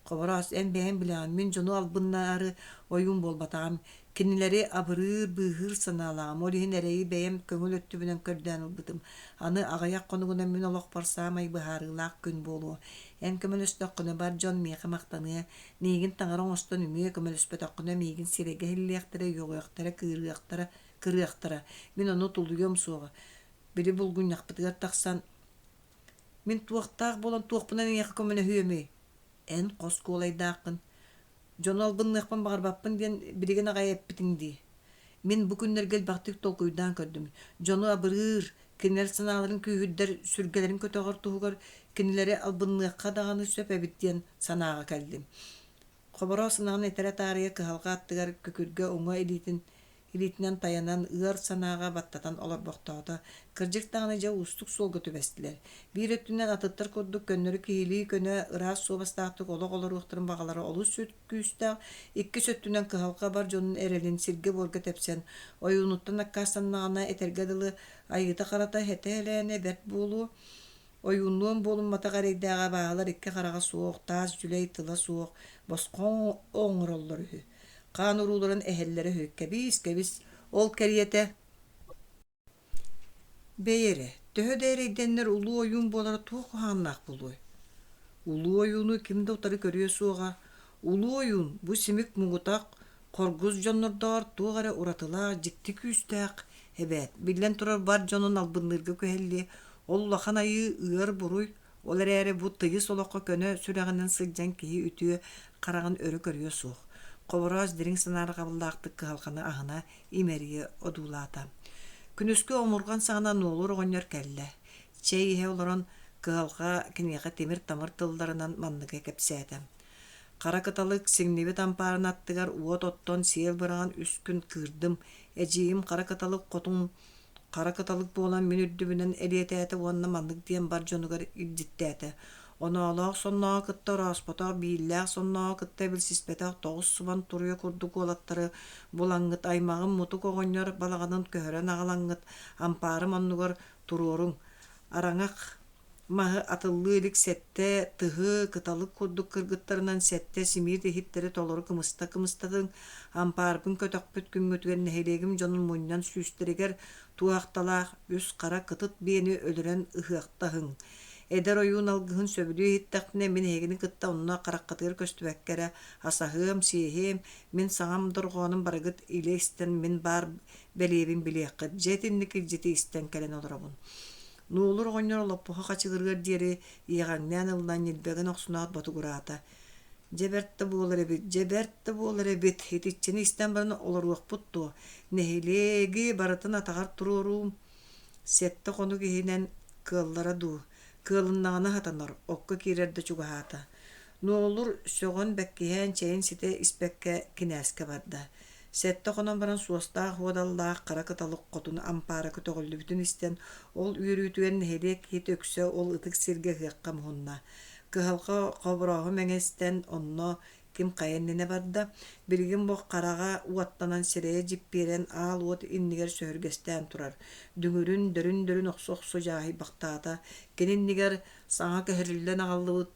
Хобороос, эн бэйэҥ билэҕин, мин дьону албыннаары ойуун буолбатаҕым. Кинилэри абырыыр, быыһыыр санаалааҕым, ол иһин эрэйи бэйэм көҥүл өттүбүнэн көрдөөн ылбытым. Аны аҕыйах хонугунан мин олохпор саамай быһаарыылаах күн буолуо. Эн көмөлөстөххүнэ бар дьон миэхэ махтаныа, миигин таҥара оҥостон үҥүө, көмөлөспөтөххүнэ миигин сирэйгэ иһиллиэхтэрэ, үөҕүөхтэрэ, кыырыахтара, кырыахтара. Мин ону тулуйуом суоҕа. Били булгунньахпытыгар тахсан Мин туохтаах буолан туохпунан эйиэхэ көмөлөһүөмүй? Эн хос куолайдааххын. Дьону албынныахпын баҕарбаппын диэн билигин аҕай эппитиҥ дии. Мин бу күннэргэ элбэхтик толкуйдаан көрдүм. Дьону абырыыр, кинилэр санааларын күүһүрдэр, сүргэлэрин көтөҕөр туһугар кинилэри албынныахха даҕаны сөп эбит диэн санааҕа кэллим. Хобороос ынаҕын этэрэ таарыйа кыһалҕа аттыгар күкүргэ уҥа илиитин илиитинэн тайанан, ыар санааҕа баттатан олорбохтоото. Кырдьык даҕаны дьэ уустук суолга түбэстилэр. Биир өттүнэн атыттар курдук көннөрү киһилии көнө, ыраас суобастаахтык олох олоруохтарын баҕалара олус күүстээх, иккис өттүнэн кыһалҕа бар дьонун эрэлин сиргэ-буорга тэпсэн, ойуунуттан аккаастаннаҕына, этэргэ дылы, айыыта-харата этэ-элээнэ бэрт буолуо, Ойууннуон буолумматах эрэйдээҕи абааһылар икки хараҕа суох, таас дьүлэй тыла суох, босхо оҥороллор үһү. Хаан урууларын эһэллэрэ үһү. Кэбиис, кэбис, ол кэриэтэ Бэйи эрэ, төһө да эрэйдэннэр улуу ойуун буолара туох куһаҕаннаах буолуой? Улуу ойууну ким да утары көрүө суоҕа. Улуу ойуун бу симик муҥутах, хоргус дьоннордооҕор туох эрэ уратылаах, дьикти күүстээх эбээт. Биллэн турар, бар дьонун албынныырга күһэллиэ, ол улахан айыы, ыар буруй, ол эрээри бу тыйыс олоххо көнө сүрэҕинэн сылдьан киһи үтүө хараҕын өрө көрүө суох. Хобороос дириҥ санаарҕабыллаахтык кыһалҕаны аһына, имэрийэ одуулаата. Күнүскү омурҕан саҕана Нуолур оҕонньор кэллэ. Чэй иһэ олорон. Кыһалҕа киниэхэ тимир-тамыр тылларынан манныгы кэпсээтэ: Хара кыталык сиҥнибит ампаарын аттыгар уот оттон сиэл быраҕан үс күн кыырдым. Эдьиийим хара кыталык хотун хара кыталык буолан мин үрдүбүнэн элиэтээтэ уонна маннык диэн бар дьонугар илдьиттээтэ: Оноолоох соннооҕу кытта орооспотох, бииллээх соннооҕу кытта билсиспэтэх тоҕус субан туруйа курдук уолаттары булаҥҥыт аймаҕым мутук оҕонньор балаҕанын көһөрөн аҕалаҥҥыт ампаарым оннугар туруоруҥ. Араҥах маһы атыллыы илик сэттэ тыһы кыталык курдук кыргыттарынан сэттэ симиир иһиттэри толору кымыста-кымыстатыҥ, ампаарбын көтөхпүт күҥҥүтүгэр нэһилиэгим дьонун мунньан сүүстэригэр туоһахталаах үс хара кытыт биэни өлөрөн ыһыахтаһыҥ. Эдэр ойуун алгыһын сөбүлүү иһиттэхпинэ, мин эһигини кытта онно хараххытыгар көстүбэккэ эрэ асаһыам, сиэһиэм, мин саҥам дорҕоонум барыгыт илэ истэн мин баар бэлиэбин билиэххит, дьэ итинник илдьити истэн кэлэн олоробун. Нуолур оҕонньор олоппоһо хачыгырыар диэри иэҕэҥнээн ылла, ньилбэгин охсунаат ботугураата: «Дьэ бэрт да буолар эбит, дьэ бэрт да буолар эбит, итиччэни истэн баран олоруохпут дуо, нэһилиэги барытын атаҕар туруоруум, сэттэ хонук иһинэн кыаллара дуу, кыалыннаҕына сатанар, окко киирэр да чугаһаата». Нуолур сөҕөн бэккиһээн чэйин ситэ испэккэ кинээскэ барда. Сэттэ хонон баран суостаах-уодаллаах хара кыталык хотун ампаара көтөҕүллүбүтүн истэн, ол үөрүүтүгэр нэһилиэк киһитэ үксэ ол ытык сиргэ ыһыахха муһунна. Кыһалҕа хоборооһу мэҥэстэн, онно ким хайа иннинэ барда, билигин бу хараҕа уоттанан сирэйэ дьиппиэрэн аал уот иннигэр сөһүргэстээн турар. Дүҥүрүн дөрүн-дөрүн охсо-охсо дьааһыйбахтаата. Кини иннигэр саҥа көһөрүллэн аҕаллыбыт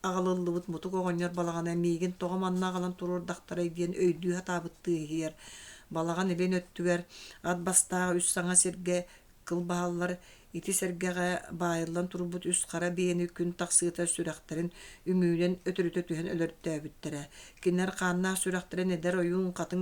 аҕалыллыбыт мутук оҕонньор балаҕана миигин тоҕо манна аҕалан туруордахтарай диэн өйдүү сатаабыттыы иһийэр. Балаҕан илин өттүгэр ат бастаах үс саҥа сиргэ кылбаһаллар ити сэргэҕэ баайыллан турбут үс хара биэни күн тахсыыта сүрэхтэрин үҥүүнэн өтөрүтэ түһэн өлөртөөбүттэрэ. Кинилэр хааннаах сүрэхтэрин эдэр ойуун хатыҥ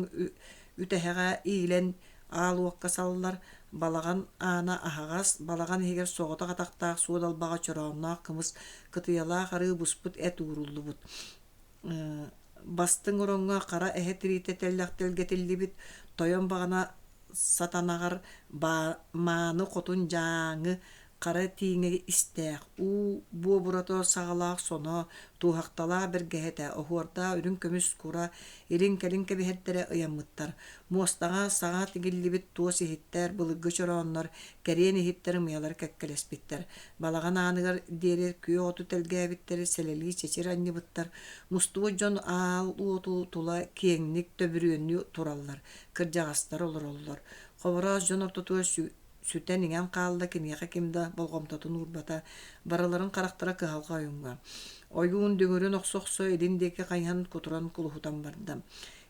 үтэһэҕэ иилэн Аал уокка саллар, балаҕан аана аһаҕас, балаҕан иһигэр соҕотох атахтаах суодалбаҕа чороонноох кымыс, кытыйалаах арыы буспут эт ууруллубут. Бастыҥ ороҥҥо хара эһэ тириитэ тэллэх тэлгэтиллибит, тойон баҕана сатанаҕар мааны хотун дьааҥы хара тииҥэ истээх, уу буобурата саҕалаах соно, туоһахталаах бэргэһэтэ, оһуордаах үрүҥ көмүс кура илин-кэлин кэбиһэрдэрэ ыйаммыттар. Муостаҕа саҥа тигиллибит туос иһиттэр, былыргы чорооннор, кэриэн иһиттэр ымыйалар кэккэлэспиттэр. Балаҕан ааныгар диэри күөх оту тэлгээбиттэр, сэлэлии чэчир анньыбыттар. Мустубут дьон аал уоту тула киэҥник төбүрүөннүү тураллар, кырдьаҕастар олороллор. Хобороос дьон ортотугар сүтэн-иҥэн хаалла, киниэхэ ким да болҕомтотун уурбата, барыларын харахтара кыһалҕа ойуҥҥа. Ойуун дүҥүрүн охсо-охсо илин диэки хайыһан кутуран кулуһутан барда.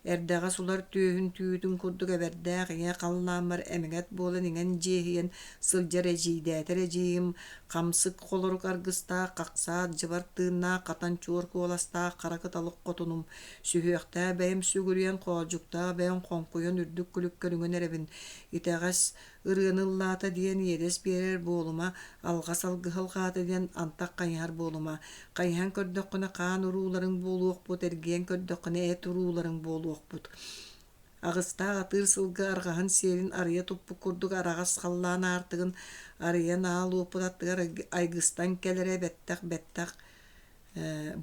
Эрдэҕэс улар түөһүн түүтүн курдук эбэрдээх ийэ халлааммар эмэгэт буолан иҥэн дьиэһийэн сылдьар эдьиийдээтэр эдьиийим, хамсык холорук аргыстаах, хахсаат дьыбар тыыннаах, хатан чуор куоластаах хара кыталык хотунум, сүһүөхтээх бэйэм сүгүрүйэн, хоолдьуктаах бэйэм хоҥкуйан үрдүк күлүккэ үҥэн эрэбин, итэҕэс ырыаны ыллаата диэн иэдэс биэрэр буолума, алҕас алгыһы алҕаата диэн антах хайыһар буолума, хайыһан көрдөххүнэ хаан урууларыҥ буолуохпут, эргийэн көрдөххүнэ эт урууларыҥ буолуохпут. Аҕыстаах атыыр сылгы арҕаһын сиэлин арыйа туппут курдук араҕас халлаан аартыгын арыйан аал уоппут аттыгар айгыстан кэлэрэ бэттэх-бэттэх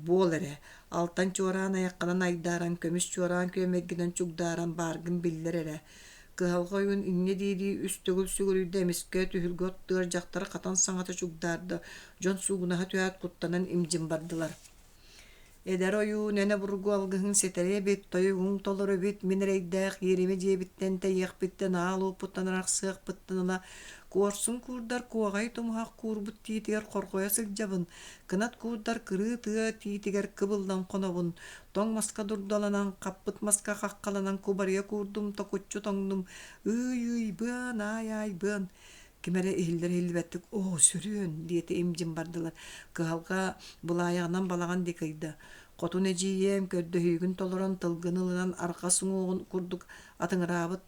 буол эрэ, алтан чуораан айаххынан айдааран, көмүс чуораан күөмэйгинэн чугдааран бааргын биллэр эрэ. Кыһалҕа ойуун инньэ дии-дии үс төгүл сүгүрүйдэ, эмискэ түһүлгэ оттугар дьахтар хатан саҥата чугдаарда, дьон суугунаһа түһээт куттанан имдьин бардылар. Эдэр ойуун эн обургу алгыһыҥ ситэри эбит, тойугуҥ толору эбит, мин эрэйдээх иэримэ дьиэбиттэн тэйиэхпиттэн, аал уоппуттан арахсыахпыттан ыла куорсун куурдар куоҕай тумуһах куурбут тиитигэр хорҕойо сылдьабын, Кынат куурдар кырыы тыа тиитигэр кыбыллан хонобун, тоҥ маска дурдаланан, хаппыт маска хаххаланан кубарыйа куурдум, токуччу тоҥнум, ыый-ыыйбыан, аай-аайбыан. Ким эрэ иһиллэр иһиллибэттик «Оо, сүрүөн!» диэтэ им-дьим бардылар. Кыһалҕа былаайаҕынан балаҕан диэки ыйда. Хотун эдьиийиэм көрдөһүүгүн толорон, тылгын ылынан арҕас уҥуоҕун курдук атыҥыраабыт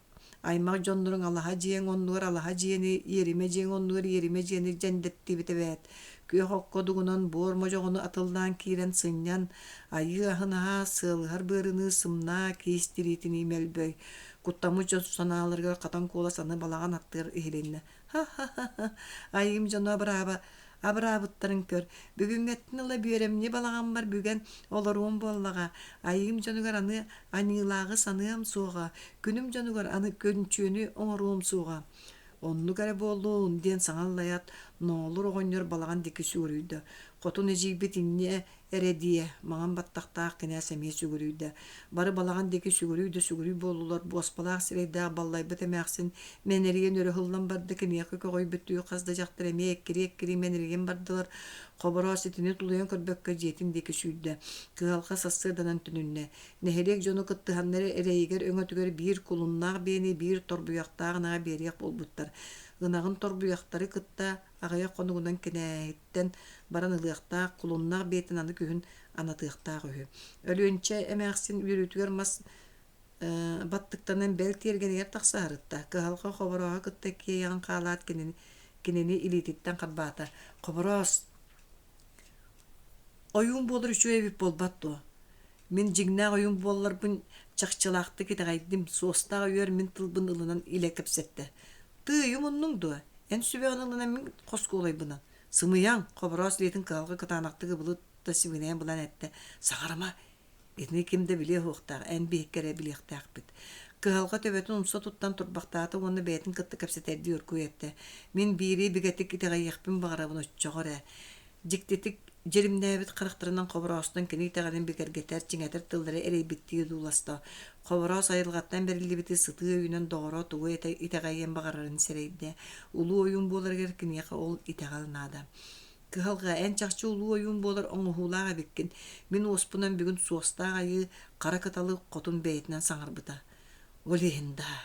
Аймах дьонноруҥ алаһа дьиэҥ оннугар алаһа дьиэни, иэримэ дьиэҥ оннугар иэримэ дьиэни дьэндэттибит эбээт. Күөх окко дугунан буор модьоҕону атыллаан киирэн сынньан, айыы аһын аһаа, сыалыһар быарыныы сымнаа, киис тириитинии мөлбөй. Куттаммыт дьон санааларыгар хатан куолас аны балаҕан аттыгар иһилиннэ. Ха-ха-ха, айыым дьоно абырааба, Абыраабыттарын көр, бүгүҥҥэттэн ыла бүөрэмньи балаҕаммар бүгэн олоруом буоллаҕа, айыым дьонугар аны аньыылааҕы саныам суоҕа, күнүм дьонугар аны көнчүөнү оҥоруом суоҕа. Оннук эрэ буоллун диэн саҥа аллайаат, Ноолур оҕонньор балаҕан диэки сүгүрүйдэ. Хотун эдьиийбит инньэ эрэ диэ, маҥан баттахтаах кинээс эмиэ сүгүрүйдэ. Бары балаҕан диэки сүгүрүй да сүгүрүй буоллулар, буоспалаах сирэйдээх баллайбыт эмээхсин мэнэрийэн өрө ыһыллан барда, киниэхэ көҕүйбүттүү хас да дьахтар эмиэ эккирии-эккирии мэнэрийэн бардылар. Хобороос итини тулуйан көрбөккө дьиэтин диэки сүүрдэ. Кыһалҕа сарсыарданан төнүннэ. Нэһилиэк дьоно кыттыһаннар эрэйигэр өҥөтүгэр биир кулуннаах биэни биир торбуйахтаах ынаҕы биэриэх буолбуттар. Ынаҕын торбуйахтары кытта аҕыйах хонугунан кинээһиттэн баран ылыахтаах, кулуннаах биэтин аны күһүн анатыахтаах үһү. Өлүөнчэ эмээхсин үөрүүтүгэр мас баттыктанан бэл тиэргэнигэр тахсаарытта. Кыһалҕа Хоборооһу кытта киэйэҕин хаалаат кинини, кинини илиититтэн харбаата. Хобороос, ойуун буолар үчүгэй эбит буолбат дуо? Мин дьиҥнээх ойуун буолларбын чахчылаахтык итэҕэйдим, суостаах үөр мин тылбын ылынан илэ кэпсэттэ. Тыый, умуннуҥ дуо? Эн сүбэҕин ылынан мин хоскуолайбынан. Сымыйаҥ, Хобороос илиитин кыһалҕа кытаанахтык ыбылы да сибигинэйэн булан эттэ. Саҥарыма, итини ким да билиэ суохтаах, эн биһикки эрэ билиэхтээхпит. Кыһалҕа төбөтүн умса туттан турбахтаата уонна бэйэтин кытта кэпсэтэрдии оргууй эттэ. Мин биири бигэтик итэҕэйиэхпин баҕарабын оччоҕо эрэ. Дьиктитик дьиримнээбит харахтарынан Хобороостон кини итэҕэлин бигэргэтэр, чиҥэтэр тыллары эрэйбиттии одууласта. Хобороос айылҕаттан бэриллибити сытыы өйүнэн доҕоро тугу итэҕэйиэн баҕарарын сэрэйдэ. Улуу ойуун буоларыгар киниэхэ ол итэҕэл наада. Кыһалҕа, эн чахчы улуу ойуун буолар оҥоһуулаах эбиккин. Мин уоспунан бүгүн суостаах айыы хара кыталык хотун бэйэтинэн саҥарбыта. Ол иһин даа,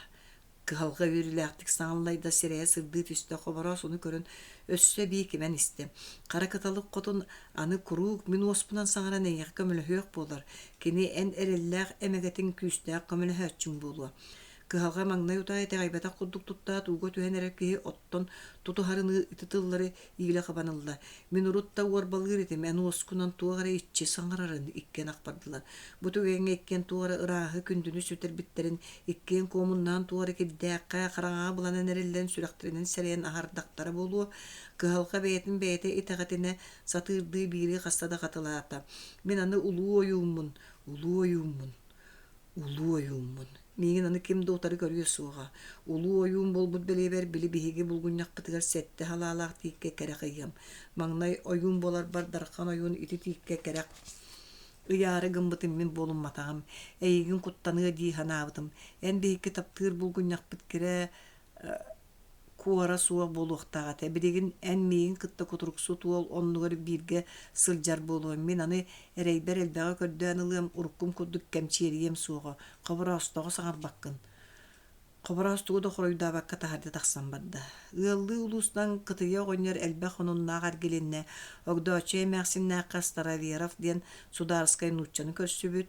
Кыһалҕа үөрүүлээхтик саҥаллайда, сирэйэ сырдыы түстэ, Хобороос ону көрөн өссө эбии кимэн истэ. Хара кыталык хотун аны куруук мин уоспунан саҥаран эйиэхэ көмөлөһүөх буолар. Кини эн эрэллээх эмэгэтиҥ күүстээх көмөлөһөөччүҥ буолуо. Кыһалҕа маҥнай утаа итэҕэйбэтэх курдук туттаат, ууга түһэн эрэр киһи оттон тутуһарыныы ити тыллары иилэ хабан ылла. Мин урут да уорбалыыр этим, эн уоскунан туох эрэ иччи саҥарарын иккиэн ахпардылар. Бу түгэҥҥэ иккиэн туох эрэ ырааһы, күндүнү сүтэрбиттэрин, иккиэн куомуннаан туох эрэ кирдээххэ, хараҥаҕа буланан эрэллэрин сүрэхтэринэн сэрэйэн аһардахтара буолуо, кыһалҕа бэйэтин бэйэтэ итэҕэтинэ сатыырдыы биири хаста да хатылаата. Мин аны улуу ойууммун, улуу ойууммун, улуу ойууммун. Миигин аны ким да утары көрүө суоҕа. Улуу ойуун буолбут бэлиэбэр били биһиги булгунньахпытыгар сэттэ халаалаах тииккэ кэрэх ыйыам. Маҥнай ойуун буоларбар Дархан ойуун ити тииккэ кэрэх ыйаары гыммытым мин буолумматаҕым. Эйигин куттаныа дии санаабытым. Эн биһикки таптыыр булгунньахпыт кирэ куора суох буолуохтаах этэ. Билигин эн миигин кытта кутуруксут уол оннугар бииргэ сылдьар буолуом. Мин аны эрэйбэр элбэҕи көрдөөн ылыам, уруккум курдук кэмчиэрийиэм суоҕа. Хобороостоҕу саҥарбаккын. Хобороос тугу да хоруйдаабакка таһырдьа тахсан барда. Ыаллыы улуустан Кытыйа оҕонньор элбэх хонуннаах эргилиннэ. Огдооччуйа эмээхсиннээххэ Староверов диэн судаарыскай нууччаны көрсүбүт.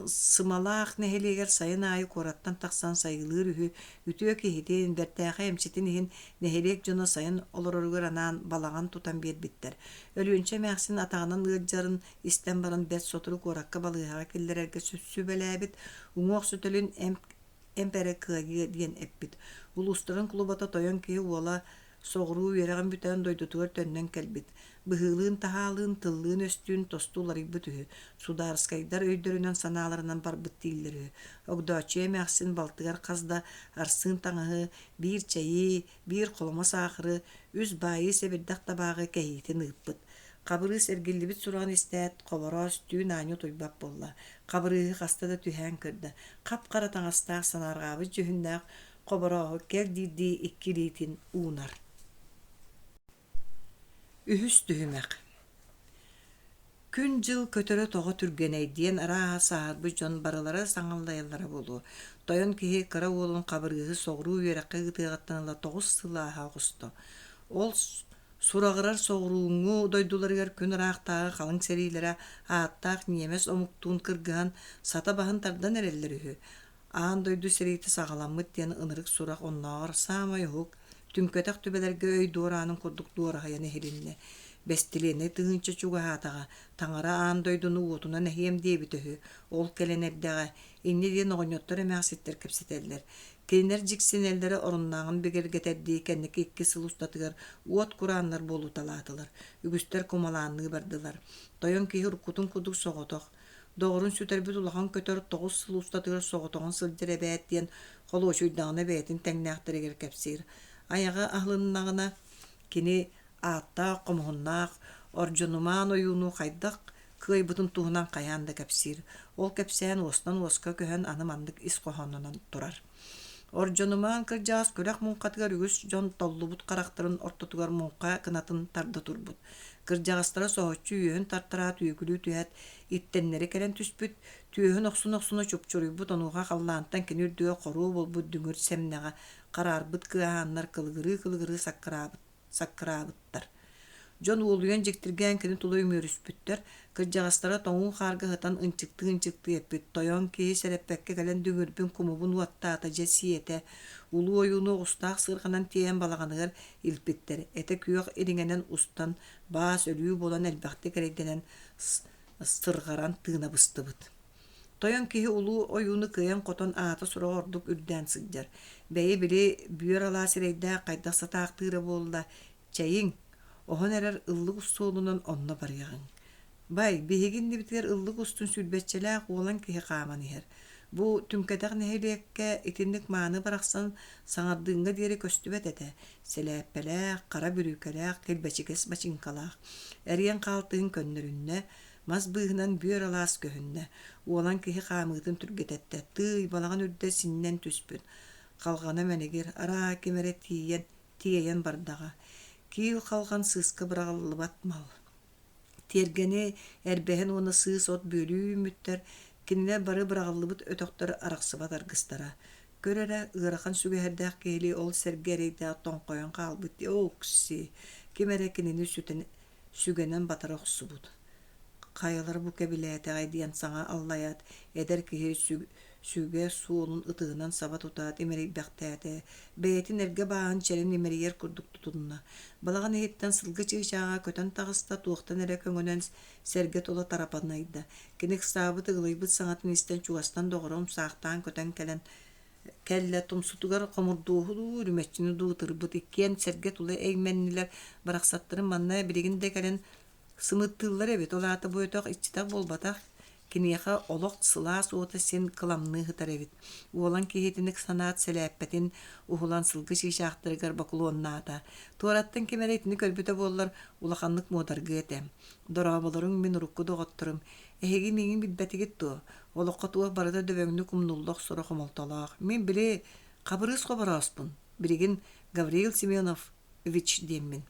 Сымалаах нэһилиэгэр сайын аайы куораттан тахсан сайылыыр үһү, үтүө киһитин, бэртээхэй эмчитин иһин нэһилиэк дьоно сайын олороругар анаан балаҕан тутан биэрбиттэр. Өлүөнчэ эмээхсин атаҕынан ыалдьарын истэн баран бэрт сотору куоракка балыыһаҕа киллэрэргэ сүбэлээбит, уҥуох сөтөлүн эмп эмп эрэ кыайыа диэн эппит. Улуустарын кулубата тойон киһи уола соҕуруу үөрэҕин бүтэрэн дойдутугар төннөн кэлбит. Быһыылыын-таһаалыын, тыллыын-өстүүн тосту уларыйбыт үһү. Судаарыскайдар өйдөрүнэн-санааларынан барбыт дииллэр үһү. Огдооччуйа эмээхсин балтыгар хас да арсыын таҥаһы, биир чэйи, биир холомо саахары, үс баайыы сэбирдэх табааҕы кэһиитин ыыппыт. Хабырыыс эргиллибит сураҕын истээт, Хобороос түүн аанньа утуйбат буолла. Хабырыыһы хаста да түһээн көрдө. Хап-хара таҥастаах санаарҕаабыт дьүһүннээх Хоборооһу кэл диирдии икки илиитин уунар. Үһүс түһүмэх Күн-дьыл көтөрө тоҕо түргэнэй диэн арааһа сааһырбыт дьон барылара саҥаллайаллара буолуо. Тойон киһи кыра уолун Хабырыыһы соҕуруу үөрэххэ ыытыаҕыттан ыла 9 сыл ааһа оҕуста. Ол сураҕырар соҕурууҥҥу дойдуларыгар күн ыраахтааҕы халыҥ сэриилэрэ ааттаах ньиэмэс омуктуун кыргыһан сата баһын тардан эрэллэр үһү. Аан дойду сэриитэ саҕаламмыт диэн ынырык сурах оннооҕор саамай уһук, түҥкэтэх түбэлэргэ өй дуораанын курдук дуораһыйан иһилиннэ. Бэстилиэнэй тыһыынча чугаһаатаҕа, таҥара аан дойдуну уотунан эһиэм диэбитэ үһү, ол кэлэн эрдэҕэ, инньэ диэн оҕонньоттор эмээхситтэр кэпсэтэллэр. Кинилэр дьиксинэллэрэ оруннааҕын бигэргэтэрдии кэнники икки сыл устатыгар уот курааннар буолуталаатылар, үгүстэр кумалаанныы бардылар. Тойон киһи уруккутун курдук соҕотох, доҕорун сүтэрбит улахан көтөр 9 сыл устатыгар соҕотоҕун сылдьар эбээт диэн холуочуйдаҕына бэйэтин тэҥнээхтэригэр кэпсиир. Айаҕа аһылыннаҕына кини ааттаах хомуһуннаах Ордьунумаан ойууну хайдах кыайбытын туһунан хайаан да кэпсиир. Ол кэпсээн уостан уоска көһөн аны маннык ис хоһоонунан турар. Ордьунумаан кырдьаҕас күрэх муҥхатыгар үгүс дьон толлубут харахтарын ортотугар муҥха кынатын тарда турбут. Кырдьаҕастара соһуччу үөһүн тартараат үөгүлүү түһээт, иттэннэри кэлэн түспүт, түөһүн охсуна-охсуна чупчуруйбут, онуоха халлаантан кини үрдүгэр хоруо буолбут дүҥүр сэмнэҕэ хараарбыт кыаһааннар кылыгырыы-кылыгырыы саккыраабыт саккыраабыттар. Дьон уолуйан дьиктиргээн кини тула үмүөрүспүттэр, кырдьаҕастара тоҥуу хаарга сытан ынчыктыы-ынчыктыы эппит: «Тойон киһи сэрэппэккэ кэлэн дүҥүрбүн кумубун уоттаата, дьэ сиэтэ». Улуу ойууну оҕустаах сыарҕанан тиэйэн балаҕаныгар илпиттэр, этэ күөх ириҥэнэн устан, баас өлүү буолан элбэхтик эрэйдэнэн сырҕаран тыына быстыбыт. Тойон киһи улуу ойууну кыайан-хотон аата-сураҕа ордук үрдээн сылдьар. Бэйи били бүөр алаас эрэйдээх хайдах сатаахтыыра буолла, чэйиҥ, оһон эрэр ыллык суолунан онно барыаҕыҥ. Бай, биһиги иннибитигэр ыллык устун сүүрбэччэлээх уолан киһи хааман иһэр. Бу түҥкэтэх нэһилиэккэ итинник мааны барахсан саҥардыыҥҥа диэри көстүбэт этэ. Сэлээппэлээх, хара бүрүүкэлээх, килбэчигэс бачыыҥкалаах. Эриэн хаалтыһын көннөрүннэ, Мас быыһынан бүөр алаас көһүннэ, уолан киһи хаамыытын түргэтэттэ, тыый, балаҕан үрдэ синньэн түспүт, халҕана мэнигир, арааһа ким эрэ тиийэн, тиэйэн бардаҕа. Киил халҕан сыыска быраҕыллыбат мал. Тиэргэни эрбэһин уонна сыыс от бүөлүү үүммүттэр, кинилэр бары быраҕыллыбыт өтөхтөр арахсыбат аргыстара. Көр эрэ, ыарахан сүгэһэрдээх киһилии ол сэргэ эрэйдээх тоҥхойон хаалбыт дии, оокси, ким эрэ кинини сүтэн сүгэнэн батара охсубут. Хайалара бу кэбилээтэҕэй диэн саҥа аллайаат, эдэр киһи сүгэ суолун ытыһынан саба тутаат имэрийбэхтээтэ, бэйэтин эргэ бааһын чэрин имэрийэр курдук тутунна. Балаҕан иһиттэн сылгы чыычааҕа көтөн таҕыста, туохтан эрэ көҥөнөн сэргэ тула тарапанайда. Кини ыксаабыт, ыгылыйбыт саҥатын истэн чугастан доҕоро умсаахтаан көтөн кэлэн Кэллэ тумсутугар хомурдуоһу дуу, үрүмэччини дуу ытырбыт иккиэн сэргэ тула эймэннилэр, барахсаттарын манна билигин да кэлэн сымыыттыыллар эбит, ол аата бу өтөх иччитэх буолбатах, киниэхэ олох сылаас уота син кыламныы сытар эбит. Уолан киһитиник санаат сэлээппэтин уһулан сылгы чыычаахтарыгар бокулуоннаата. Туораттан ким эрэ итини көрбүтэ буоллар, улаханнык муодаргыа этэ. Дорооболоруҥ мин урукку доҕотторум, эһиги миигин билбэтигит дуо? Олоххо туох барыта дөбөҥнүк умнулла охсоро хомолтолоох. Мин били Хабырыыс Хоборооспун, билигин Гавриил Семенович диэммин.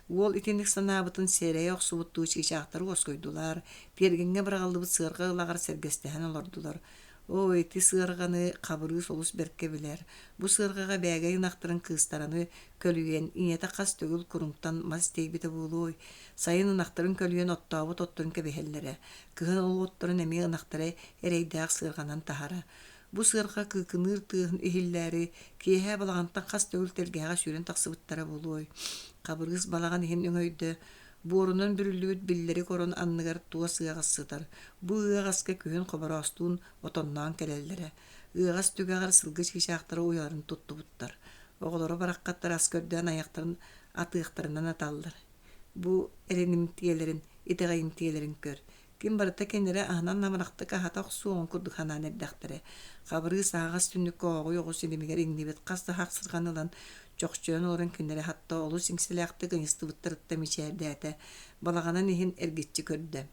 Уол итинник санаабытын сиэрэйэ охсубуттуу чыычаахтары уоскуйдулар, тиэргэҥҥэ быраҕыллыбыт сыарҕа ылаҕар сэргэстэһэн олордулар. Оо, ити сыарҕаны Хабырыыс олус бэркэ билэр. Бу сыарҕаҕа бээгэй ынахтарын кыыстараны көлүйэн, ийэтэ хас төгүл куруҥтан мас тиэйбитэ буолуой? Сайын ынахтарын көлүйэн оттообут отторун кэбиһэллэрэ. Кыһын ол отторун эмиэ ынахтара эрэйдээх сыарҕанан таһара. Бу сыарҕа кыыкыныыр тыаһын иһиллээри, киэһэ балаҕантан хас төгүл тэлгэһэҕэ сүүрэн тахсыбыттара буолуой? Хабырыыс балаҕан иһин өҥөйдө, буорунан бүрүллүбүт биллэрик орон анныгар туос ыаҕас сытар. Бу ыаҕаска күһүн хобороостуун отонноон кэлэллэрэ. Ыаҕас түгэҕэр сылгы чыычаахтара уйаларын туттубуттар. Оҕолоро бараххаттар ас көрдөөн айахтарын атыахтарынан аталлар. Бу эрэнимтиэлэрин, итэҕэйимтиэлэрин көр. Ким барыта кинилэри аһынан амарахтык аһата охсуоҕун курдук санаан эрдэхтэрэ. Хабырыыс аһаҕас түннүккэ ооҕуй оҕус илимигэр иҥнибит хас да хахсырҕаны ылан, чохчойон олорон кинилэри хатта олус иҥсэлээхтик ыйыстыбыттарыттан мичээрдээтэ, балаҕанын иһин эргиччи көрдө.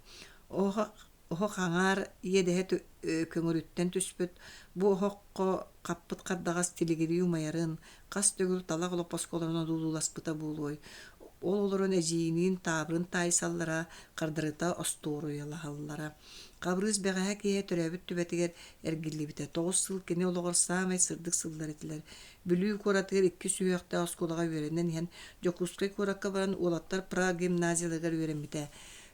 Оһох Оһох аҥаар иэдэһэ көҥүрүттэн түспүт, бу оһоххо хаппыт хардаҕас тилигирии умайарын, хас төгүл талах олоппоско олорон одууласпыта буолуой. Ол олорон эдьиийиниин таабырын таайсаллара, хардарыта остуоруйалаһаллара. Хабырыыс бэҕэһээ киэһэ төрөөбүт түбэтигэр эргиллибитэ. 9 сыл кини олоҕор саамай сырдык сыллар этилэр. Бүлүү куоратыгар икки сүһүөхтээх оскуолаҕа үөрэнэн иһэн, Дьокуускай куоракка баран уолаттар прогимназияларыгар үөрэммитэ.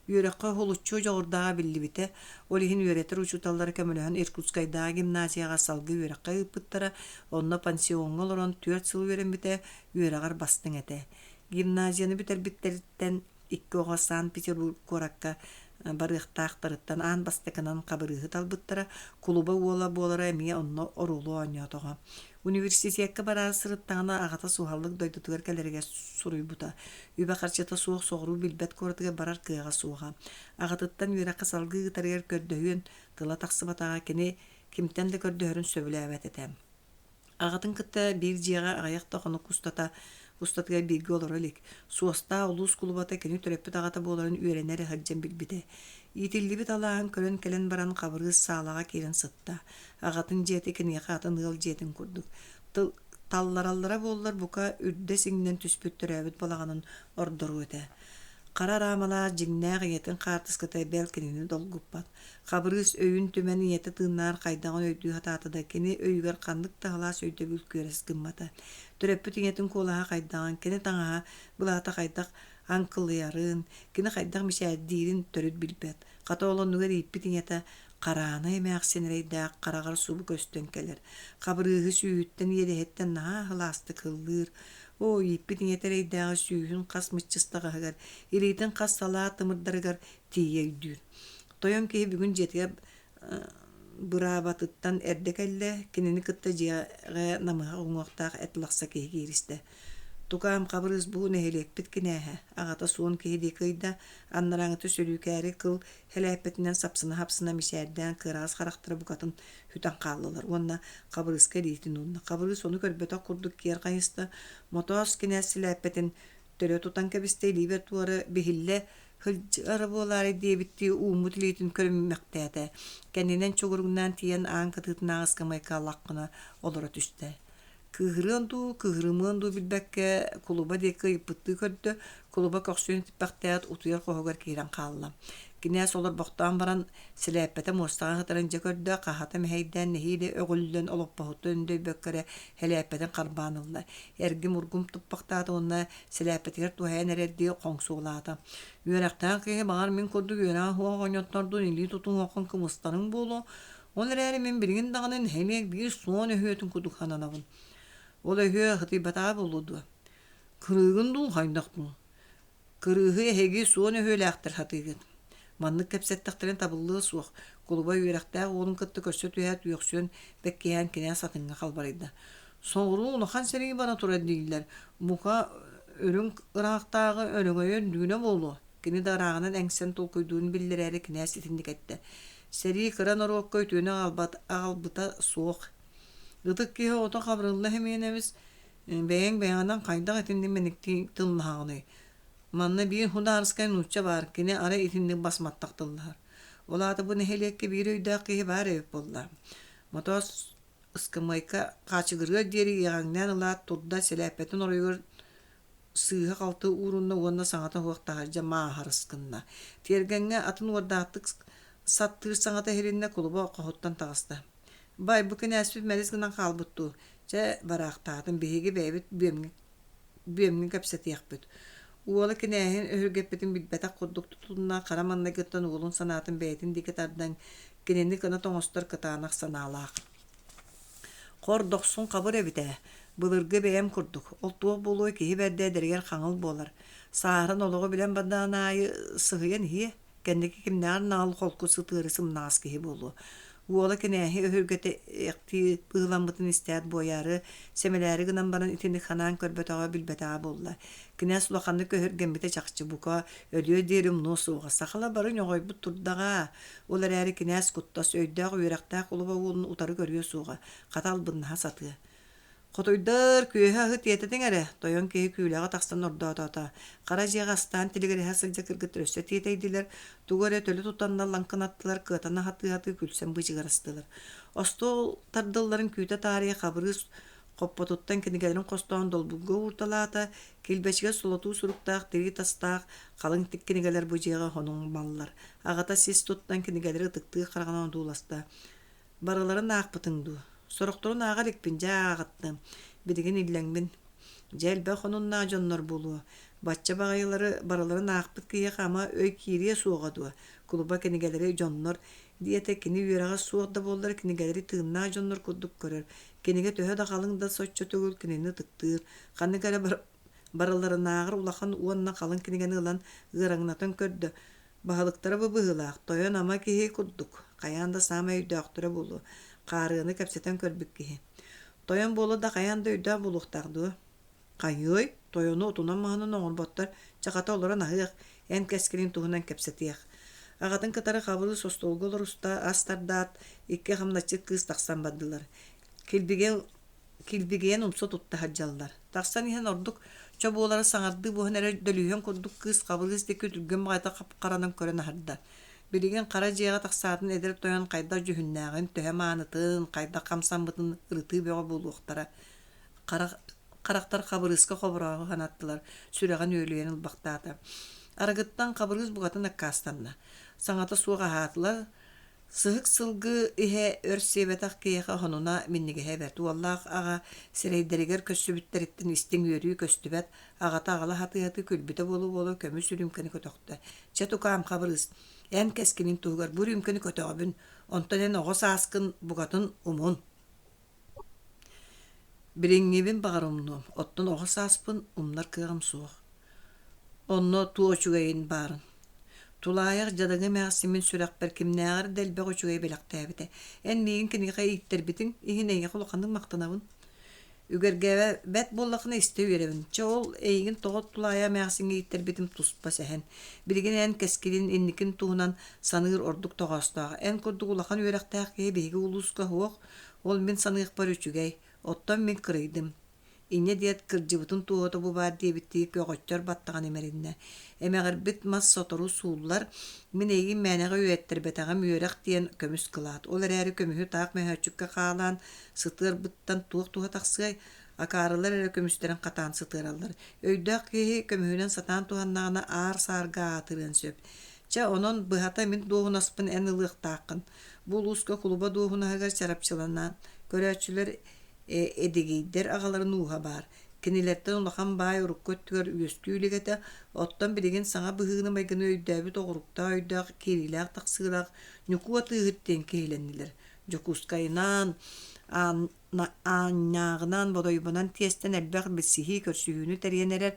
Үөрэххэ уһулуччу дьоҕурдааҕа биллибитэ, ол иһин үөрэтэр учууталлара көмөлөһөн Иркутскайдааҕы гимназияҕа салгыы үөрэххэ ыыппыттара, онно пансиоҥҥа олорон 4 сыл үөрэммитэ, үөрэҕэр бастыҥ этэ. Гимназияны бүтэрбиттэриттэн икки оҕо Санкт-Петербург куоракка барыахтаахтарыттан аан бастакынан Хабырыыһы талбыттара, кулуба уола буолара эмиэ онно оруолу оонньоотоҕо. Университекка бараары сырыттаҕына аҕата суһаллык дойдутугар кэлэригэр суруйбута. Үбэ-харчыта суох соҕуруу билбэт куоратыгар барар кыаҕа суоҕа. Аҕатыттан үөрэххэ салгыы ыытарыгар көрдөһүөн тыла тахсыбатаҕа, кини кимтэн да көрдөһөрүн сөбүлээбэт этэ. Аҕатын кытта биир дьиэҕэ аҕыйах да хонук устата устатыгар бииргэ олоро илик, суостаах улуус кулубата кини төрөппүт аҕата буоларын үөрэнэ эрэ сылдьан билбитэ. Иитиллибит алааһын көрөн кэлэн баран Хабырыыс саалаҕа киирэн сытта. Аҕатын дьиэтэ киниэхэ атын ыал дьиэтин курдук. Тыл таллараллара буоллар бука үрдэ сиҥнэн түспүт төрөөбүт балаҕанын ордоруо этэ. Хара араамалаах дьиҥнээх ийэтин хаартыската бэл кинини долгуппат. Хабырыыс өйүн түмэн ийэтэ тыыннааҕар хайдаҕын өйдүү сатаата да, кини өйүгэр ханнык да аһылаас өйдөбүл күөрэс гыммата. Төрөппүт ийэтин куолаһа хайдаҕын, кини таҥаһа, былаата хайдах аҥкылыйарын, кини хайдах мичээрдиирин төрүт билбэт. Хата ол оннугар ииппит ийэтэ Хараана эмээхсин эрэйдээх хараҕар субу көстөн кэлэр. Хабырыыһы сүүһүттэн иэдэһиттэн наһаа аһылаастык ыллыыр. Оо, ииппит ийэтэ эрэйдээҕи сүүһүн хас мыччыстаҕаһыгар, илиитин хас салаа тымырдарыгар тиийэ өйдүүр. Тойон киһи бүгүн дьиэтигэр быраабатыттан эрдэ кэллэ, кинини кытта дьиэҕэ намыһах уҥуохтаах эт лахса киһи кииристэ. Тукаам Хабырыыс бу нэһилиэкпит кинээһэ, аҕата суон киһи диэки ыйда, анарааҥҥыта сөрүүкээри кыл сэлээппэтинэн сапсына-сапсына мичээрдээн кыараҕас харахтара букатын сүтэн хааллылар уонна Хабырыыска илиитин уунна. Хабырыыс ону көрбөтөх курдук киэр хайыста, Мотоос кинээс сэлээппэтин төлө тутан кэбистэ, илиибэр туора биһиллэ сылдьара буолаарай диэбиттии ууммут илиитин көрүммэхтээтэ. Кэннинэн чугуруҥнаан тиийэн аан кытыытынааҕы ыскамыайка лаххына олоро түстэ. Кыыһырыан дуу, кыыһырымыан дуу билбэккэ, кулуба диэки ыйыппыттыы көрдө, кулуба көхсүн типпэхтээт утуйар хоһугар киирэн хаалла. Кинээс олорбохтоон баран, сэлээппэтэ муостаҕа сытарын дьэ көрдө, хаһата мэһэйдээн нэһиилэ өҕүллэн олоппоһуттан өндөйбөккө эрэ сэлээппэтин харбаан ылла. Эргим-ургум туппахтаата уонна сэлээппэтигэр туһайан эрэрдии хоҥсуолаата. Үөрэхтээх киһи баҕар мин курдук үөрэҕэ суох оҕонньоттордуун илии тутуһуоххун кымыстарыҥ буолуо, Ол эрээри мин билигин даҕаны нэһилиэк биир суон өһүөтүн курдук сананабын. Ол өһүө сытыйбатаҕа буолуо дуо? Кырыыгын дуу, хайдах дуу? Кырыыһы эһиги суон өһүөлээхтэр сатыыгыт. Маннык кэпсэттэхтэрин табыллыа суох. Кулуба үөрэхтээх уолун кытта көрсө түһээт үөхсүөн бэккиһээн кинээс атыҥҥа халбарыйда. Соҕуруу улахан сэрии бара турар дииллэр. Бука, үрүҥ ыраахтааҕы өрөгөйө үрдүгүнэ буолуо. Кини да ырааҕынан эҥсэн толкуйдуурун биллэрээри кинээс итинник эттэ. Сэрии кыра норуокка үтүөнү аҕалбат аҕалбыта суох. Ытык киһи оҕото Хабырылла Сэмиэнэбис бэйэҥ бэйэҕинэн хайдах итинник мэниктии тыллаһаҕыный? Манна биир судаарыскай нуучча баар, кини арай итинник басматтах тыллаһар. Ол аата бу нэһилиэккэ биир өйдөөх киһи баар эбит буолла. Мотоос ыскамыайка хаачыгырыар диэри иэҕэҥнээн ылаат турда сэлээппэтин оройугар сыыһа-халты уурунна уонна саҥата суох таһырдьа мааһарыс гынна. Тиэргэҥҥэ атын уордаахтык саттыыр саҥата иһилиннэ, кулуба хоһуттан таҕыста. «Бай, бу кинээспит мэлис гынан хаалбыт дуу? Чэ, бараахтаатын, биһиги бэйэбит бүөмҥэ, бүөмҥэ кэпсэтиэхпит». Уола кинээһин өһүргэппитин билбэтэх курдук тутунна, хара маҥнайгыттан уолун санаатын бэйэтин диэки тардан, кинини кынат оҥостор кытаанах санаалаах. Хор дохсун хабыр эбит ээ, былыргы бэйэм курдук, ол туох буолуой киһи бэрдэ эдэригэр хаҥыл буолар, сааһыран олоҕу билэн бардаҕын аайы сыһыйан иһиэ, кэнники кимнээҕэр наҕыл холку сытыары сымнаҕас киһи буолуо. Уола кинээһи өһүргэтиэхтии быһыыламмытын истээт буойаары, сэмэлээри гынан баран итинник санаан көрбөтөҕө, билбэтэҕэ буолла. Кинээс улаханнык өһүргэммитэ чахчы, бука, өлүө диэри умнуо суоҕа, сахалар бары ньоҕойбут турдаҕа, Ол эрээри кинээс куттас, өйдөөх үөрэхтээх кулуба уолун утары көрүө суоҕа, хата албыннаһа сатыа. Хотуйдар, күөһэ аһы тиэтэтиҥ эрэ, тойон киһи күүлэҕэ тахсан ордоотоото. Хара дьиэҕэ астаан тилигирэһэ сылдьар кыргыттар өссө тиэтэйдилэр, тугу эрэ төлө тутаннар лаҥкынаттылар, кыатана сатыы-сатыы күлсэн быдьыгырастылар. Остуол тардылларын күүтэ таарыйа Хабырыыс хоппотуттан кинигэлэрин хостоон долбуурга уурталаата, килбэчигэс солотуу суруктаах тирии тастаах халыҥ кинигэлэр бу дьиэҕэ хонуҥ маллар. Аҕата сис туттан кинигэлэри ытыктыы хараҕынан одууласта. Барыларын аахпытыҥ дуу? Сорохторун ааҕа иликпин, дьэ ааҕыттым. Билигин иллэҥмин. Дьэ элбэх хонуннаах дьоннор буолуо. Бачча баҕайылары барыларын аахпыт киһиэхэ ама өй киириэ суоҕа дуо? Кулуба кинигэлэри дьоннор диэтэ кини үөрэҕэ суох да буоллар кинигэлэри тыыннаах дьоннор курдук көрөр. Кинигэ төһө да халыҥ да соччо төгүл кинини ытыктыыр. Ханнык эрэ барыларынааҕар улахан уонна халыҥ кинигэни ылан ыараҥнатан көрдө. Баһылыктара бу быһыылаах, тойон ама киһи курдук, хайаан да саамай өйдөөхтөрө буолуо, хаарыаны кэпсэтэн көрбүт киһи. Тойон буола да хайаан да өйдөөх буолуохтаах дуо? Хайыай, тойону отунан-маһынан оҥорботтор, чахата олорон аһыах, эн кэскилиҥ туһунан кэпсэтиэх. Аҕатын кытары Хабырыыс остуолга олоруста, ас тардаат, икки хамначчыт кыыс тахсан бардылар. Килбигэл килбигийэн умса тутта сылдьаллар. Тахсан иһэн ордук чобуолары саҥардыы буһан эрэр дөлүһүөн курдук кыыс Хабырыыс диэки түргэн баҕайытык хап-харанан көрөн аһарда. Билигин хара дьиэҕэ тахсаатын эдэр тойон хайдах дьүһүннээҕин, төһө маанытын, хайдах хамсаммытын ырытыы бөҕө буолуохтара. Харах харахтар Хабырыыска хоборооҕу санаттылар, сүрэҕин үөлүйэн ылбахтаата. Арыгыттан Хабырыыс букатын аккаастанна. Саҥата суох аһаатылар, Сыһык сылгы иһэ өр сиэбэтэх киһиэхэ сонуна минньигэһэ бэрт. Уоллаах аҕа сирэйдэригэр көрсүбүттэриттэн истиҥ үөрүү көстүбэт, аҕата аҕала сатыы-сатыы күлбүтэ буола-буола көмүс үрүүмкэни көтөхтө. «Чэ, тукаам, Хабырыыс, эн кэскилиҥ туһугар бу үрүүмкэни көтөҕөбүн, онтон эн оҕо сааскын букатын умун. Билиҥҥибин баҕар умнуом, оттон оҕо сааспын умнар кыаҕым суох. Онно туох үчүгэйин баарын. Тулаайах дьадаҥы эмээхсин мин сүрэхпэр кимнээҕэр да элбэх үчүгэйи бэлэхтээбитэ. Эн миигин киниэхэ ииттэрбитиҥ иһин эйиэхэ улаханнык махтанабын. Үгэргээбэт буоллаххына истэ үөрэбин. Чэ ол эйигин тоҕо тулаайах эмээхсиҥҥэ ииттэрбитим туспа сэһэн. Билигин эн кэскилин, инникин туһунан саныыр ордук тоҕоостоох. Эн курдук улахан үөрэхтээх киһи биһиги улууска суох, ол мин саныахпар үчүгэй. Оттон мин кырыйдым. Инньэ диэт, кырдьыбытын туоһута бу баар диэбиттии көҕөччөр баттаҕын имэриннэ. Эмэҕирбит мас сотору сууллар, мин эйигин мээнэҕэ үөттэрбэтэҕим үөрэх диэн көмүс кылаат. Ол эрээри көмүһү таах мөһөөччүккэ хаалаан сытыарбыттан туох туһа тахсыай? Акаарылар эрэ көмүстэрин хатаан сытыараллар. Өйдөөх киһи көмүһүнэн сатаан туһаннаҕына аар-саарга аатырыан сөп. Чэ, онон быһата мин дуоһунаспын эн ылыахтааххын. Бу улууска кулуба дуоһунаһыгар чарапчыланан көрөөччүлэр Эдигийдэр аҕаларын ууһа баар. Кинилэртэн улахан баай урукку өттүгэр үөскүү илик этэ, оттон билигин саҥа быһыыны-майгыны өйдөөбүт оҕуруктаах өйдөөх киириилээх-тахсыылаах Ньукуу атыыһыт диэн киһилэннилэр. Дьокуускайынан, Аанньааҕынан, Бодойбонон тиэстэн элбэх билсиһии көрсүһүүнү тэрийэн эрэр,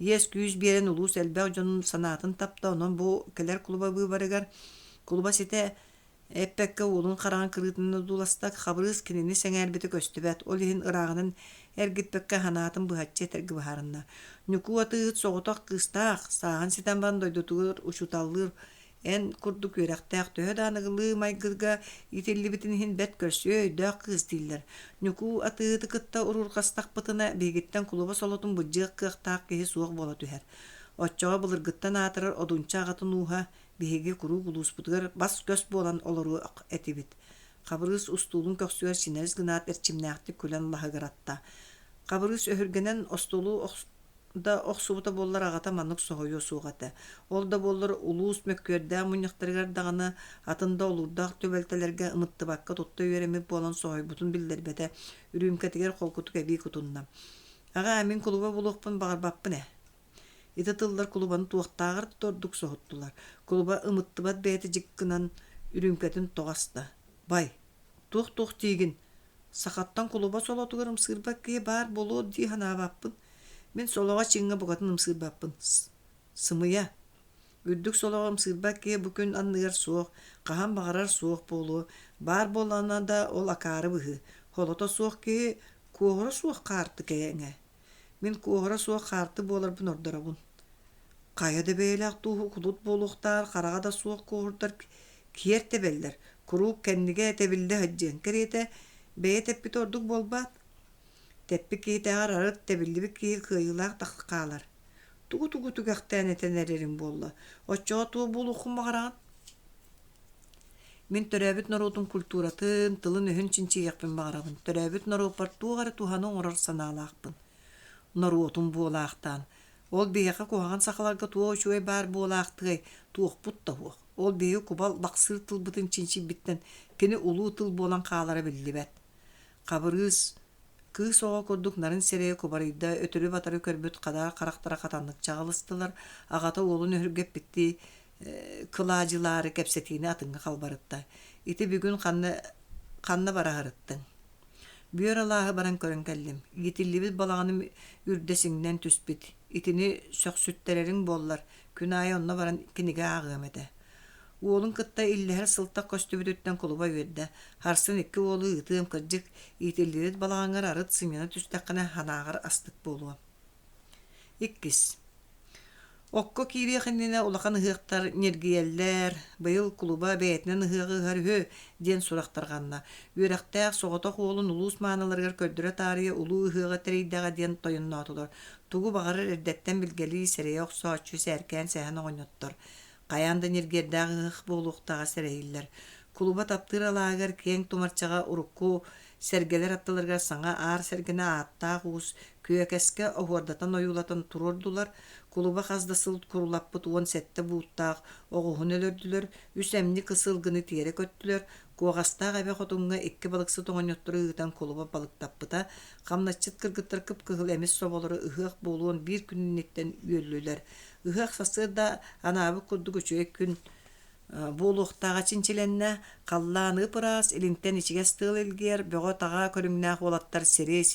иэс-күүс биэрэн улуус элбэх дьонун санаатын тапта, онон бу кэлэр кулуба быыбарыгар кулуба ситэ Эппэккэ уолун хараҕын кырыытынан одууласта, Хабырыыс кинини сэҥээрбитэ көстүбэт, ол иһин ырааҕынан эргиппэккэ санаатын быһаччы этэргэ быһаарынна. Ньукуу атыыһыт соҕотох кыыстаах, сааһын ситэн баран дойдутугар учууталлыыр, эн курдук үөрэхтээх, төһө да аныгылыы майгыга иитиллибитин иһин бэрт көрсүө өйдөөх кыыс дииллэр. Ньукуу атыыһыты кытта уруурҕастахпытына, биһигиттэн кулуба солотун былдьыах кыахтаах киһи суох буола түһэр. Оччоҕо былыргыттан аатырар Одунча аҕатын ууһа Биһиги куруук улууспутугар бас-көс буолан олоруох этибит. Хабырыыс устуулун көхсүгэр чинэрис гынаат эрчимнээхтик күлэн лаһыгыратта. Хабырыыс өһүргэнэн остуолу да охсубута буоллар аҕата маннык соһуйуо суох этэ. Ол да буоллар улуус мөккүөрдээх мунньахтарыгар даҕаны атын да олуурдаах түбэлтэлэргэ ымыттыбакка тутта үөрэммит буолан соһуйбутун биллэрбэтэ, үрүүмкэтигэр холкутук эбии кутунна. Аҕаа, мин кулуба булуохпун баҕарбаппын ээ. Ити тыллар кулубаны туохтааҕар да ордук соһуттулар. Кулуба ымыттыбат бэйэтэ дьик гынан үрүүмкэтин тоҕо аста. Бай, туох-туох диигин? Сахаттан кулуба солотугар ымсыырбат киһи баар буолуо дии санаабаппын. Мин солоҕо чиҥҥэ букатын ымсыырбаппын. Сымыйа. Үрдүк солоҕо ымсыырбат киһи бу күн анныгар суох, хаһан баҕарар суох буолуо. Баар буоллаҕына да ол акаары быһыы. Солото суох киһи куоһура суох хаарты кэйэҥэ. Мин куоһура суох хаарты буоларбын ордоробун. Хайа да бэйэлээх тууһу кулут буолуохтааҕар хараҕа да суох куоһурдар киэр тэбэллэр, куруук кэннигэ тэбиллэ сылдьыаҥ кэриэтэ бэйэ тэппитэ ордук буолбаат? Тэппит киһитээҕэр арыт тэбиллибит киһи кыайыылаах да хаалар. Тугу-тугу түгэхтээн этэн эрэриҥ буолла, оччоҕо туох буолуоххун баҕараҕын? Мин төрөөбүт норуотум культуратын, тылын-өһүн чинчийиэхпин баҕарабын. Төрөөбүт норуоппар туох эрэ туһаны оҥорор санаалаахпын. Норуотум буолаахтаан. Ол биһиэхэ куһаҕан сахаларга туох үчүгэй баар буолаахтыай, туохпут да суох. Ол биһиги кубал бахсыыр тылбытын чинчийбиттэн кини улуу тыл буолан хаалара биллибэт. Хабырыыс Кыыс оҕо курдук нарын сирэйэ кубарыйда, өтөрү-батары көрбүт хадаар харахтара хатаннык чаҕылыстылар, аҕата уолун өһүргэппиттии кылаадьылаары кэпсэтиини атыҥҥа халбарытта. Ити бүгүн ханна ханна бара сырыттыҥ? Бүөр алааһы баран көрөн кэллим. Иитиллибит балаҕаным үрдэ сиҥнэн түспүт. Итини сөхсүттэрэриҥ буоллар, күн аайы онно баран кинигэ ааҕыам этэ. Уолун кытта иллэһэр сылтах көстүбүтүттэн кулуба үөрдэ. Харсын икки уолу ыытыам кырдьык, иитиллибит балаҕаҥҥар арыт сынньана түстэххинэ санааҕар астык буолуо. Иккис. Окко киириэх иннинэ улахан ыһыахтар ньиргийэллэр, быйыл кулуба бэйэтинэн ыһыаҕы ыһар үһү диэн сурах тарҕанна. Үөрэхтээх соҕотох уолун улуус мааныларыгар көрдөрө таарыйа улуу ыһыаҕы тэрийдэҕэ диэн тойонноотулар. Тугу баҕарар эрдэттэн билгэлии сэрэйэ охсооччу сээркээн сэһэн оҕонньоттор. Хайаан да ньиргиэрдээх ыһыах буолуохтааҕа сэрэйиллэр. Кулуба таптыыр алааһыгар киэҥ тумарчаҕа урукку сэргэлэр аттыларыгар саҥа аар сэргэни ааттаах уус Күөкэскэ оһуордатан ойуулатан туруордулар, кулуба хас да сыл курулаппыт 17 бууттаах оҕуһун өлөрдүлэр, үс эмньик ысылгыны тиэрэ көттүлэр, Куоҕастаах эбэ хотуҥҥа икки балыксыт оҕонньоттору ыытан кулуба балыктаппыта, хамначчыт кыргыттар кып-кыһыл эмис соболору ыһыах буолуон биир күн инниттэн үөллүлэр. Ыһыах сарсыарда анаабыт курдук үчүгэй күн буолуохтааҕа чинчилэннэ, халлаан ып-ыраас, илинтэн ичигэс тыал илгийэр, бөҕө-таҕа көрүҥнээх уолаттар сири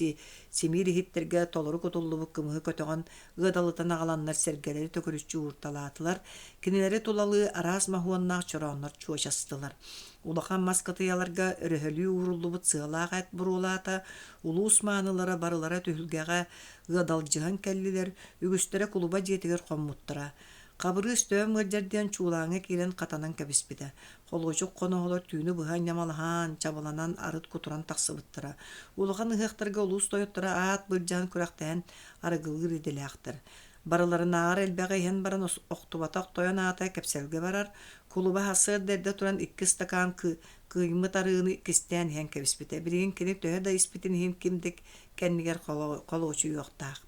симиир иһиттэргэ толору кутуллубут кымыһы көтөҕөн ыадалытан аҕаланнар сэргэлэри төкүрүччү уурталаатылар, кинилэри тулалыы араас моһуоннаах чорооннор чуочастылар. Улахан мас кытыйаларга өрөһөлүү ууруллубут сыалаах эт буруолаата, улуус маанылара барылара түһүлгэҕэ ыадалдьыһан кэллилэр, үгүстэрэ кулуба дьиэтигэр хоммуттара. Хабырыыс төбөм ыалдьар диэн чуулааҥҥа киирэн хатанан кэбиспитэ. Холуочук хоноһолор түүнү быһа ньамалаһан, чабыланан арыт кутуран тахсыбыттара. Улахан ыһыахтарга улуус тойотторо аат былдьаан күрэхтэһэн арыгылыыр идэлээхтэр. Барыларынааҕар элбэҕи иһэн баран охтубатах тойон аата кэпсэлгэ барар, кулуба сарсыарда эрдэ туран икки ыстакаан кыыймыт арыыны кистээн иһэн кэбиспитэ. Билигин кини төһө да испитин иһин ким да кэннигэр холуочуйуохтаах.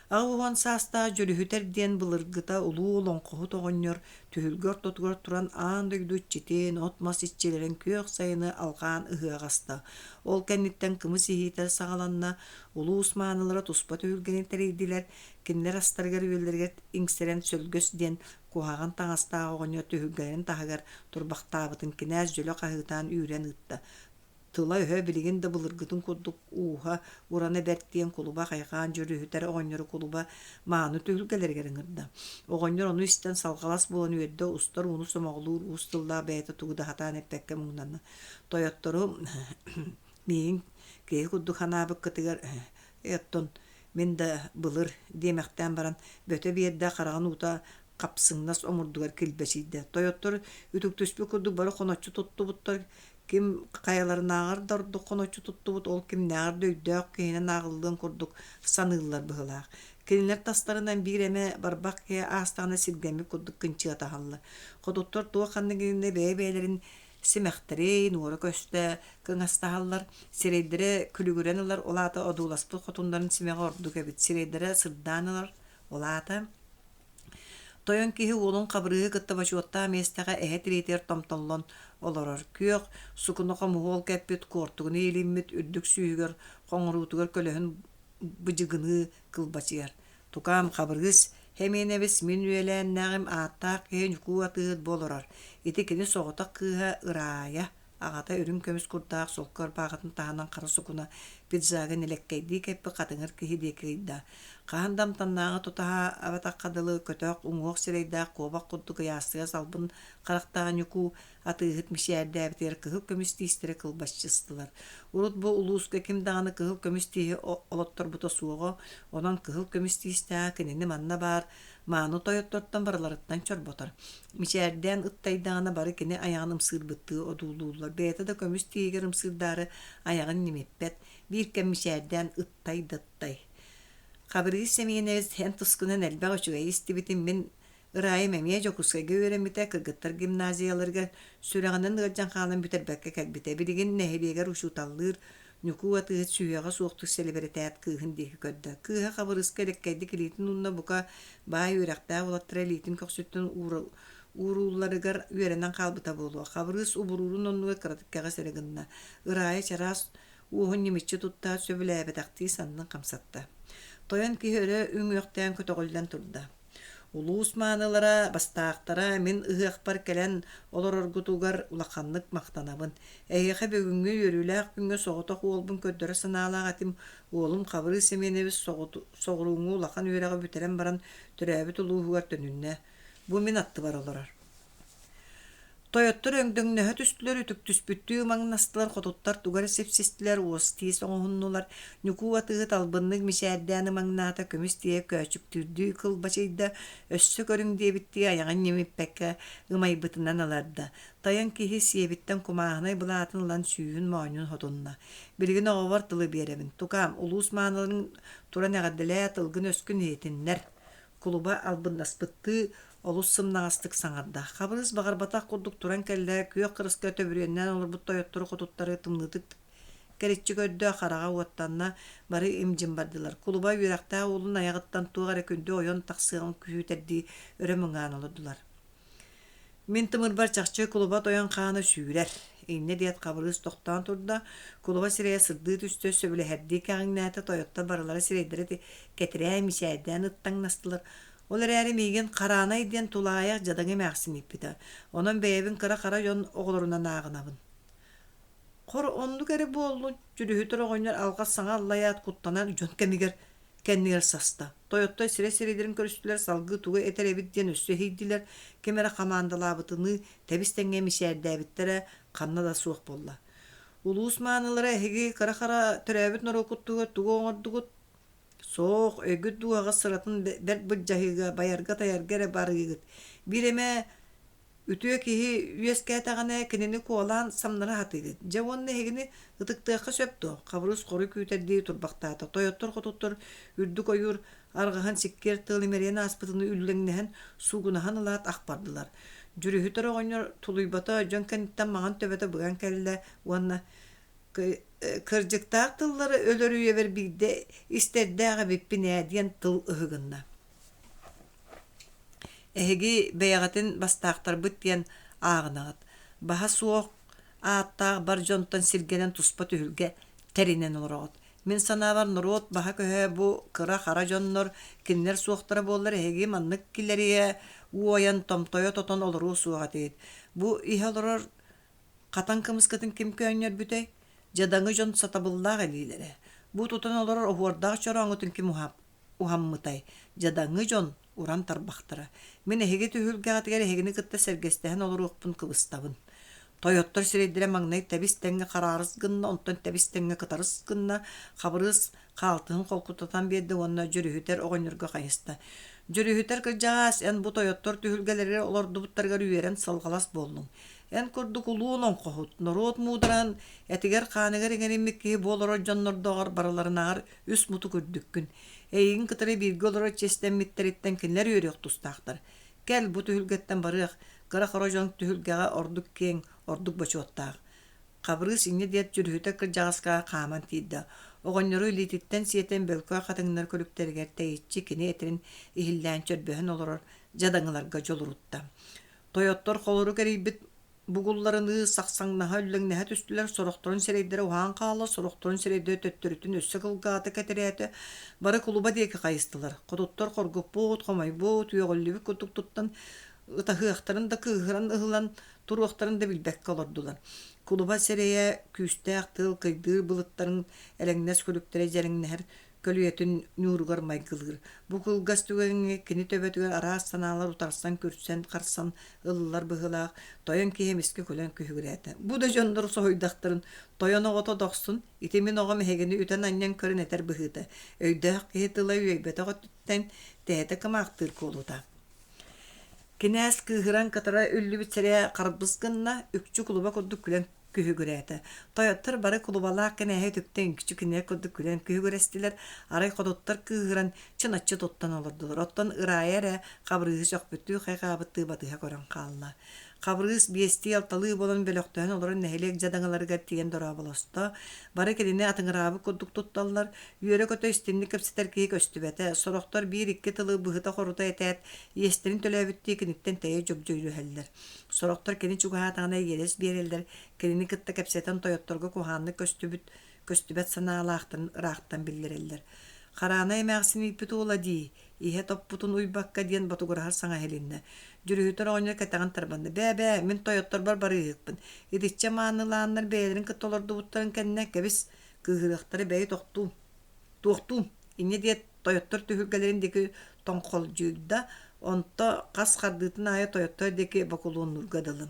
80 саастаах Дьүрүһүтэр диэн былыргыта улуу олоҥхоһут оҕонньор түһүлгэ ортотугар туран аан дойду иччитин, от-мас иччилэрин күөх сайыны алҕаан ыһыах аста. Ол кэнниттэн кымыс иһиитэ саҕаланна, улуус маанылара туспа түһүлгэни тэрийдилэр, кинилэр астарыгар-үөллэригэр иҥсэрэн сөлгөс диэн куһаҕан таҥастаах оҕонньор түһүлгэлэрин таһыгар турбахтаабытын кинээс дьөлө хаһыытаан үүрэн ыытта. Тыла-өһө билигин да былыргытын курдук ууһа, урана бэрт диэн кулуба хайҕаан дьүрүһүтэр оҕонньору кулуба мааны түһүлгэлэригэр ыҥырда. Оҕонньор ону истэн салҕалас буолан үөрдэ, устар ууну сомоҕолуур уус тыллаах бэйэтэ тугу да сатаан эппэккэ муҥнанна. Тойоттору миигин киһи курдук санаабыккытыгар «Э, оттон мин да былыр» диэмэхтээн баран бөтө биэрдэ хараҕын уута хапсыҥнас омурдугар килбэчийдэ. Тойоттор үтүктүспүт курдук бары хоноччу туттубуттар, Ким хайаларынааҕар да ордук хоноччу туттубут, ол кимнээҕэр да өйдөөх киһинэн ааҕыллыан курдук саныыллар быһыылаах. Кинилэр тастарынан биир эмэ барбах киһи аастаҕына сиргэммит курдук кынчыатаһаллар. Хотуттар туох ханнык иннинэ бэйэ-бэйэлэрин симэхтэрин уора-көстө кыҥастаһаллар, сирэйдэрэ күлүгүрэн ылар, ол аата одууласпыт хотуннарын симэҕэ ордук эбит, сирэйдэрэ сырдаан ылар, ол аата Тойон киһи уолун Хабырыыһы кытта бочуоттаах миэстэҕэ эһэ тириитигэр томтоллон олорор. Күөх сукуна хомуһуол кэппит, куортугун иилиммит үрдүк сүүһүгэр хоҥоруутугар көлөһүн быдьыгыныы кылбачыйар. Тукаам Хабырыыс Хэмиэнэбис мин үөлээннээҕим ааттаах киһи Ньукуу атыыһыт бу олорор. Ити кини соҕотох кыыһа Ыраайа. Аҕата үрүҥ көмүс курдаах солко ырбаахытын таһынан хара сукуна пиджагын элэккэйдии кэппит хатыҥыр киһи диэки ыйда. Хаһан да амтаннааҕы тутаһаабатахха дылы көтөх, уҥуох сирэйдээх куобах курдук ыйаастыгас албын харахтаах Ньукуу атыыһыт мичээрдээбитигэр кыһыл көмүс тиистэрэ кылбаччыстылар. Урут бу улууска ким даҕаны кыһыл көмүс тииһи олотторбута суоҕа, онон кыһыл көмүс тиистээҕэ кинини манна баар мааны тойоттортон барыларыттан чорботор. Мичээрдээн ыттайдаҕына бары кини айаҕын ымсыырбыттыы одуулууллар. Бэйэтэ да көмүс тииһигэр ымсыырдаары айаҕын ньимиппэт, биир кэм мичээрдээн ыттай да ыттай. Хабырыыс Сэмиэнэбис эн тускунан элбэх үчүгэйи истибитим мин Ыраайым эмиэ Дьокуускайга үөрэммитэ, кыргыттар гимназияларыгар сүрэҕинэн ыалдьан хаалан бүтэрбэккэ кэлбитэ. Билигин нэһилиэгэр учууталлыыр, Ньукуу атыыһыт сүһүөҕэ суохтук сэлибирэтээт кыыһын диэки көрдө. Кыыһа Хабырыыска элэккэйдик илиитин уунна, бука, баай үөрэхтээх уолаттара илиитин көхсүттэн ууруулларыгар үөрэнэн хаалбыта буолуо. Хабырыыс убуруурун оннугар кыратык кэҕис эрэ гынна. Ыраайа чараас уоһун ньимиччи туттаат сөбүлээбэтэхтии саннын хамсатта. Тойон киһи өрө үҥүөхтээн көтөҕүллэн турда. Улуус маанылара, бастаахтара мин ыһыахпар кэлэн олороргутугар улаханнык махтанабын. Эһиэхэ бүгүҥҥү үөрүүлээх күҥҥэ соҕотох уолбун көрдөрө санаалаах этим. Уолум Хабырыыс Сэмиэнэбис соҕурууҥҥу улахан үөрэҕи бүтэрэн баран төрөөбүт улууһугар төнүннэ. Бу мин аттыбар олорор. Тойоттор өҥдөҥнөһө түстүлэр, үтүктүспүттүү ымаҥнастылар, хотуттар тугу эрэ сипсистилэр, уос-тиис оҥоһуннулар. Ньукуу атыыһыт албыннык мичээрдээн ымаҥнаата, көмүс тиийэ көөчүктүүрдүү кылбачыйда, өссө көрүҥ диэбиттии айаҕын ньимиппэккэ ымайбытынан аларда. Тайаҥ киһи сиэбиттэн кумааһынай былаатын ылан сүүһүн моонньун хотунна. Билигин оҕобор тылы биэрэбин. Тукаам, улуус мааныларын туран эҕэрдэлээ, тылгын-өскүн иһитиннэр. Кулуба албыннаспыттыы олус сымнаҕастык саҥарда. Хабырыыс баҕарбатах курдук туран кэллэ, күөх кырыска төбүрүөннээн олорбут тойоттору хотуттары тымныытык кэриччи көрдө, хараҕа уоттанна, бары им-дьим бардылар. Кулуба үөрэхтээх уолун айаҕыттан туох эрэ күндү ойон тахсыаҕын күүтэрдии өрө мыҥаан олордулар. Мин тымырбар чахчы кулуба тойон хаана сүүрэр. Инньэ диэт Хабырыыс тохтоон турда, кулуба сирэйэ сырдыы түстэ, сөбүлэһэрдии кэҕиҥнээтэ, тойоттор барылара сирэйдэрэ кэтирээн мичээрдээн ыттаҥнастылар. Ол эрээри миигин Хараанай диэн тулаайах дьадаҥы эмээхсин ииппитэ. Онон бэйэбин кыра-хара дьон оҕолорунан ааҕынабын. Хор оннук эрэ буоллун, Дьүрүһүтэр оҕонньор алҕас саҥа аллайаат куттанан дьон кэмигэр кэннигэр саста. Тойоттор сирэй-сирэйдэрин көрүстүлэр, салгыы тугу этэр эбит диэн өссө иһийдилэр, ким эрэ хамаандалаабытыныы тэбис-тэҥҥэ мичээрдээбиттэрэ ханна да суох буолла. Улуус маанылара эһиги кыра-хара төрөөбүт норуоккутугар тугу оҥордугут? Суох, өйгүт дууһаҕа сыратын бэрт былдьаһыыга, байарга-тайарга эрэ барыыгыт. Биир эмэ Үтүө киһи үөскээтэҕинэ кинини куолаан самнара сатыыгыт. Дьэ уонна эһигини ытыктыахха сөп дуо? Хабырыыс хоруй күүтэрдии турбахтаата. Тойоттор-хотуттар үрдүк ойуур арҕаһын сиккиэр тыал имэрийэн ааспытыныы үллэҥнэһэн, суугунаһан ылаат ах бардылар. Дьүрүһүтэр оҕонньор тулуйбата, дьон кэнниттэн маҥан төбөтө быган кэллэ уонна «Кырдьыктаах тыллары өлөр үйэбэр биирдэ истэрдээх эбиппин ээ» диэн тыл ыһыгынна. Эһиги бэйэҕитин бастаахтарбыт диэн ааҕынаҕыт, баһа суох ааттаах бар дьонтон сиргэнэн туспа түһүлгэ тэринэн олороҕут. Мин санаабар, норуот баһа-көһө бу кыра-хара дьоннор, кинилэр суохтара буоллар эһиги маннык килэрийэ уойан, томтойо тотон олоруо суох этигит. Бу иһэ олорор хатан кымыскытын ким көөнньөрбүтэй? Дьадаҥы дьон сатабыллаах илиилэрэ. Бу тутан олорор оһуордаах чорооҥҥутун ким уһаммытай, дьадаҥы дьон уран тарбахтара. Мин эһиги түһүлгэҕитигэр эһигини кытта сэргэстэһэн олоруохпун кыбыстабын. Тойоттор сирэйдэрэ маҥнай тэбис-тэҥҥэ хараарыс гынна, онтон тэбис-тэҥҥэ кытарыс гынна, Хабырыыс хаалтыһын холкутатан биэрдэ уонна дьүрүһүтэр оҕонньорго хайыста. Дьүрүһүтэр кырдьаҕаас, эн бу тойоттор түһүлгэлэригэр олордубуттарыгар үөрэн салҕалас буоллуҥ. Эн курдук улуу олоҥхоһут, норуот муударан, этигэр-хааныгар иҥэриммит киһи бу олорор дьоннордооҕор барыларынааҕар үс мутук үрдүккүн. Эйигин кытары бииргэ олорор чиэстэммиттэриттэн кинилэр үөрүөх тустаахтар. Кэл, бу түһүлгэттэн барыах, кыра-хоро дьон түһүлгэҕэ ордук киэҥ, ордук бочуоттаах. Хабырыыс инньэ диэт дьүрүһүтэ кырдьаҕаска хааман тиийдэ. Оҕонньору илиититтэн сиэтэн бөлкөй хатыҥнар күлүктэригэр тэйиччи кини этэрин иһиллээн чөрбөһөн олорор дьадаҥыларга дьулурутта. Тойоттор холорук эрийбит бугулларыныы сахсаҥнаһа үллэҥнэһэ түстүлэр, сорохторун сирэйдэрэ уһаан хаалла, сорохторун сирэйдэрэ төттөрүтүн өссө кылгаата кэтэрээтэ, бары кулуба диэки хайыстылар. Хотуттар хоргуппут, хомойбут, үөҕүллүбүт курдук туттан, ытаһыахтарын да кыыһыран ыһыллан туруохтарын да билбэккэ олордулар. Кулуба сирэйэ күүстээх тыал кыйдыыр былыттарын элэҥнэс күлүктэрэ дьэрэҥнэһэр көлүйэтин ньууругар майгылыыр. Бу кылгас түгэҥҥэ кини төбөтүгэр араас санаалар утарсан күрсэн харсан ыллылар быһыылаах, тойон киһи эмискэ күлэн күһүгүрээтэ. Бу да дьоннор соһуйдахтарын, тойон оҕото дохсун, ити мин оҕом эһигини үтэн-анньан көрөн этэр быһыыта, өйдөөх киһи тыла үөйбэтэх өттүттэн тэһитэ кымаахтыыр куолута. Кинээс кыыһыран кытара үллүбүт сирэйэ харбыс гынна, үкчү кулуба курдук күлэн күһүгүрээтэ. Тойоттор бары кулубалаах кинээһи үтүктэн үкчү кинилэр курдук күлэн күһүгүрэстилэр, арай хотуттар кыыһыран чыначчы туттан олордулар. Оттон Ырайа эрэ Хабырыыһы сөхпүттүү хайҕаабыттыы батыһа көрөн хаалла. Хабырыыс биэстии-алталыы буолан бөлөхтөһөн олорон нэһилиэк дьадаҥыларыгар тиийэн дорооболосто. Бары кинини атыҥыраабыт курдук тутталлар, үөрэ-көтө истинник кэпсэтэр киһи көстүбэтэ. Сорохтор биир-икки тылы быһыта-хорута этээт, иэстэрин төлөөбүттүү киниттэн тэйэ дьөгдьөйүһэллэр. Сорохтор кини чугаһаатаҕына иэдэс биэрэллэр, кинини кытта кэпсэтэн тойотторго куһаҕаннык көстүбүт, көстүбэт санаалаахтарын ыраахтан биллэрэллэр. Хараанай эмээхсин ииппит уола дии, иһэ топпутун уйбакка диэн ботугураһар саҥа иһилиннэ. Дьүрүһүтэр оҕонньор кэтэҕин тарбанна. Бээ-бээ, мин тойотторбор барыыһыкпын. Итиччэ маанылааннар бэйэлэрин кытта олордубуттарын кэннэ, кэбис, кыыһырыахтара бэйи тохтуум. Туохтуум, инньэ диэт, тойоттор түһүлгэлэрин диэки тоҥхолдьуйда, онто хас хардыытын аайы тойоттор диэки бокулуоннуурга дылы.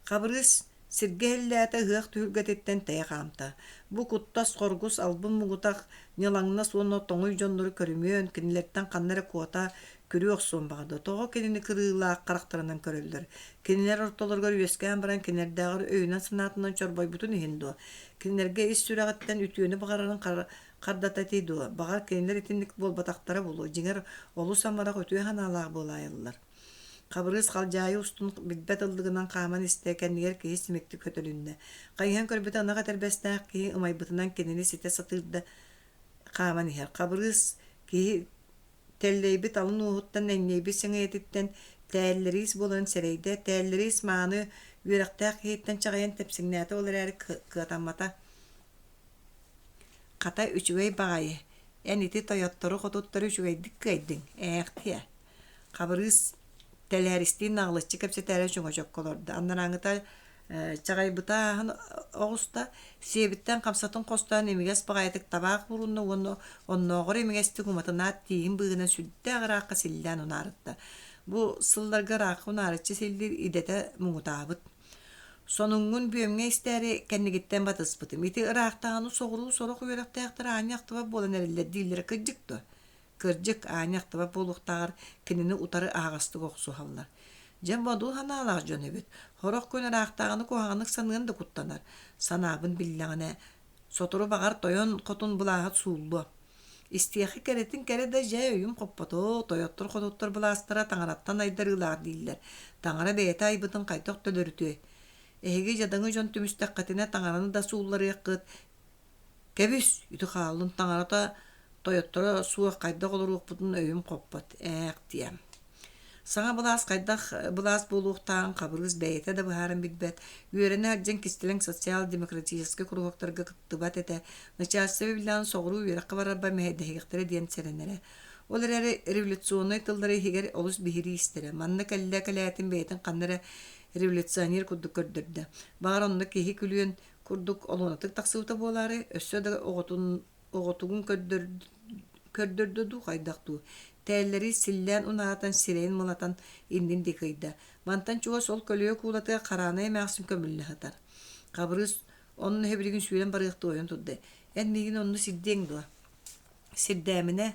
Хабырыыс сиргэ иһиллээтэ ыһыах түһүлгэтиттэн тэйэ хаамта. Бу куттас, хоргус, албын муҥутах, ньылаҥнас уонна тоҥуй дьоннору көрүмүөн, кинилэртэн ханна эрэ куота, күрүү охсуон баҕарда. Тоҕо кинини кырыылаах харахтарынан көрөллөр? Кинилэр ортолоругар үөскээн баран кинилэрдээҕэр өйүнэн-санаатынан чорбойбутун иһин дуо? Кинилэргэ ис сүрэҕиттэн үтүөнү баҕарарын хардата этий дуо? Баҕар, кинилэр итинник буолбатахтара буолуо. Дьиҥэр, олус амарах үтүө санаалаах буолаайаллар. Хабырыыс халдьаайы устун билбэт ыллыгынан хааман истэ, кэннигэр киһи симиктик хөтөлүннэ. Хайыһан көрбүтэ ынах этэрбэстээх киһи ымайбытынан кинини ситэ сатыыр да хааман иһэр. Хабырыыс киһи тэллэйбит алын уоһуттан энньэйбит сэҥийэтиттэн тээллэриис буоларын сэрэйдэ. Тээллэриис мааны үөрэхтээх киһиттэн чаҕыйан тэпсиҥнээтэ ол эрээри кыатаммата. Хата үчүгэй баҕайы, эн ити тойоттору-хотуттары үчүгэйдик кыайдыҥ, ээхтиэ. Хабырыыс тэлээристиин наҕылыччы кэпсэтээри чөҥөчөккө олордо. Анарааҥҥыта чаҕыйбыта ааһан оҕуста, сиэбиттэн хамсатын хостоон имигэс баҕайытык табаах уурунна уонна оннооҕор имигэстик уматынаат тииһин быыһынан сүрдээх ыраахха силлээн унаарытта. Бу сылларга ыраахха унаарыччы силлиир идэтэ муҥутаабыт. Сонуҥҥун бүөмҥэ истээри кэннигиттэн батыспытым. Ити ыраахтааҕыны соҕуруу сорох үөрэхтээхтэр аанньа ахтыбат буолан эрэллэр дииллэрэ кырдьык дуо? Кырдьык, аанньа ахтыбат буолуохтааҕар кинини утары аһаҕастык охсуһаллар. Дьэ, модун санаалаах дьон эбит. Сорох күн ыраахтааҕыны куһаҕаннык саныан да куттанар. Санаабын биллэҕинэ, сотору баҕар тойон хотун былааһыт сууллуо. Истиэхэ кэрэтин кэрэ да дьэ өйүм хоппото, тойоттор-хотуттар былаастара таҥараттан айдарыылаах дииллэр. Таҥара бэйэтэ айбытын хайдах төлөрүтүөй? Эһиги дьадаҥы дьон түмүстэххитинэ таҥараны да суулларыаххыт, Кэбис, ити хааллын таҥарата тойотторо суох хайдах олоруохпутун өйүм хоппот, ээх диэм. Саҥа былаас хайдах былаас буолуохтааҕын Хабырыыс бэйэтэ да быһааран билбэт, үөрэнэ сылдьан кистэлэҥ социал-демократическай куруһуоктарга кыттыбат этэ, начальство биллэҕин соҕуруу үөрэххэ барарбар мэһэйдэһиэхтэрэ диэн сэрэнэрэ. Ол эрээри революционнай тыллары иһигэр олус биһирии истэрэ. Манна кэллэ кэлээтин бэйэтин ханна эрэ революционер курдук көрдөрдө. Баҕар онно киһи күлүөн курдук олуонатык тахсыбыта буолаары, өссө да оҕотун оҕотугун көрдөрдө дуу, хайдах дуу. Тээллэри силлээн унаатан, сирэйин мылатан иннин диэки ыйда. Мантан чугас ол көлүйэ куулатыгар Хараанай эмээхсин көмүллэ сытар. Хабырыыс онно эһэ сүүрэн барыахтыы ойон турда. Эн миигин онно сирдиэҥ дуо? Сирдээминэ,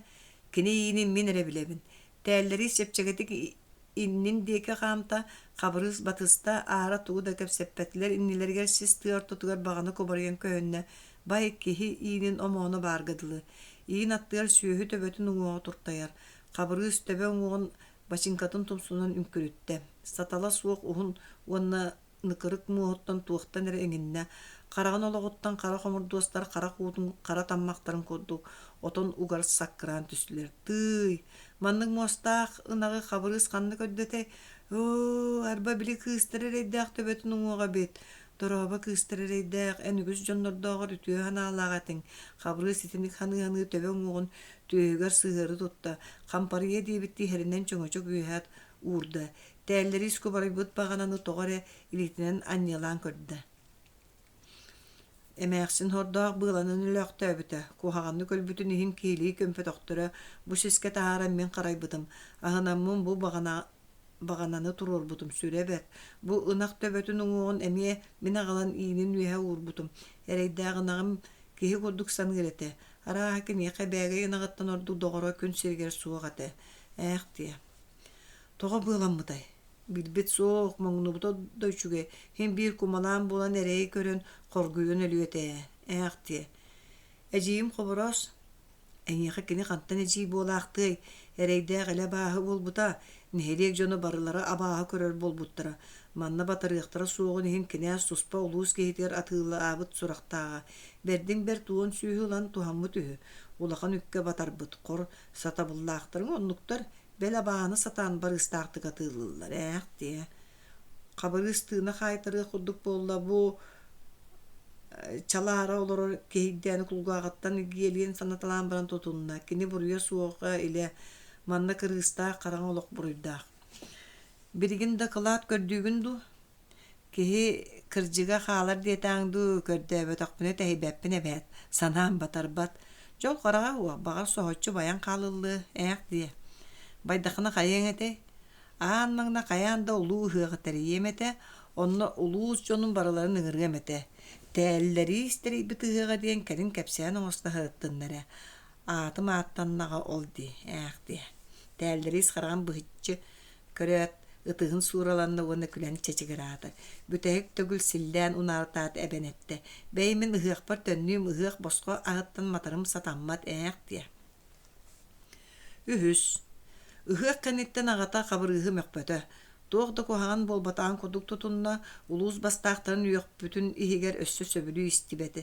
кини иинин мин эрэ билэбин. Тээллэри чэпчэкитик иннин диэки хаамта, Хабырыыс батыста, аара тугу да кэпсэппэтилэр, иннилэригэр сис тыа ортотугар баҕана кубарыйан көһүннэ, бай киһи иинин омооно баарга дылы. Иин аттыгар сүөһү төбөтүн уҥуоҕа туртайар. Хабырыыс төбө уҥуоҕун бачыыҥкатын тумсунан үҥкүрүттэ. Сатала суох уһун уонна ныкырык муоһуттан туохтан эрэ иҥиннэ, хараҕын олоҕуттан хара хомурдуостар харах уутун хара таммахтарын курдук отон угар саккыраан түстүлэр. Тыый, маннык муостаах ынаҕы Хабырыыс ханна көрдөтэй? Оо, арба били кыыстар эрэйдээх төбөтүн уҥуоҕа эбит. Дорообо кыыстар эрэйдээх, эн үгүс дьоннордооҕор үтүө санаалаах этиҥ. Хабырыыс итинник саныы-саныы төбө уҥуоҕун түөһүгэр сыһыары тутта, хампарыйа диэбиттии иһэринэн чөҥөчөк үөһэ уурда. Тээллэриис кубарыйбыт баҕананы тоҕо эрэ илиитинэн анньыалаан көрдө. Эмээхсин сордоох быаланан өлөөхтөөбүтэ, куһаҕаннык өлбүтүн иһин киһилии көмпөтөхтөрө, бу сискэ таһааран мин харайбытым, аһынаммын бу баҕана баҕананы туруорбутум сүрэ бэрт, бу ынах төбөтүн уҥуоҕун эмиэ мин аҕалан иинин үөһэ уурбутум, эрэйдээх ынаҕым киһи курдук саныыр этэ, арааһа киниэхэ бээгэй ынаҕыттан ордук доҕоро күн сиригэр суох этэ, ээх диэ. Тоҕо быаламмытай? Билбит суох, моҥнубута да үчүгэй, син биир кумалаан буолан эрэйи көрөн, хоргуйан өлүө этэ ээ, ээх диэ. Эдьиийим Хобороос, эйиэхэ кини хантан эдьиий буолаахтыай, эрэйдээх илэ абааһы буолбута, нэһилиэк дьоно барылара абааһы көрөр буолбуттара. Манна батарыахтара суоҕун иһин кинээс туспа улуус киһитигэр атыылаабыт сурахтааҕа. Бэрдиҥ бэрт уон сүүһү ылан туһаммыт үһү. Улахан үккэ батарбыт, хор, сатабыллаахтарыҥ оннуктар, Бэл абааһыны сатаан барыыстаахтык атыылыыллар ээх диэ. Хабырыыс тыына хаайтарыах курдук буолла бу чалаара олорор киһийдээни кулгааҕыттан илгиэлиэн санаталаан баран тутунна. Кини буруйа суоҕа илэ манна кырыыстаах хараҥа олох буруйдаах. Билигин да кылаат көрдүүгүн дуу? Киһи кырдьыга хаалар диэтэҕиҥ дуу, көрдөөбөтөхпүнэ тэһийбэппин эбээт, санаам батарбат. Дьол хараҕа уох, баҕар соһуччу байан хаалыллыа, ээх диэ. Байдаххына хайыаҥ этэй? Аан маҥна хайаан да улуу ыһыаҕы тэрийиэм этэ, Онно улуус дьонун барыларын ыҥырыам этэ. Тээллэриис тэрийбит ыһыаҕа диэн кэлин кэпсээн оҥосто сырыттыннар ээ. Аатым ааттаннаҕа ол дии, ээх диэ. Тээллэриис хараҕын быһыччы көрөөт, ытыһын суураланна уонна күлэн чэчигираата. Бүтэһик төгүл силлээн унаарытаат эбэн эттэ: «Бэйи мин ыһыахпар төннүүм, ыһыах босхо аһыттан матарым сатаммат ээх» диэ. Үһүс. Ыһыах кэнниттэн аҕата Хабырыыһы мөхпөтө. Туох да куһаҕан буолбатаҕын курдук тутунна, улуус бастаахтарын үөхпүтүн иһигэр өссө сөбүлүү истибэтэ.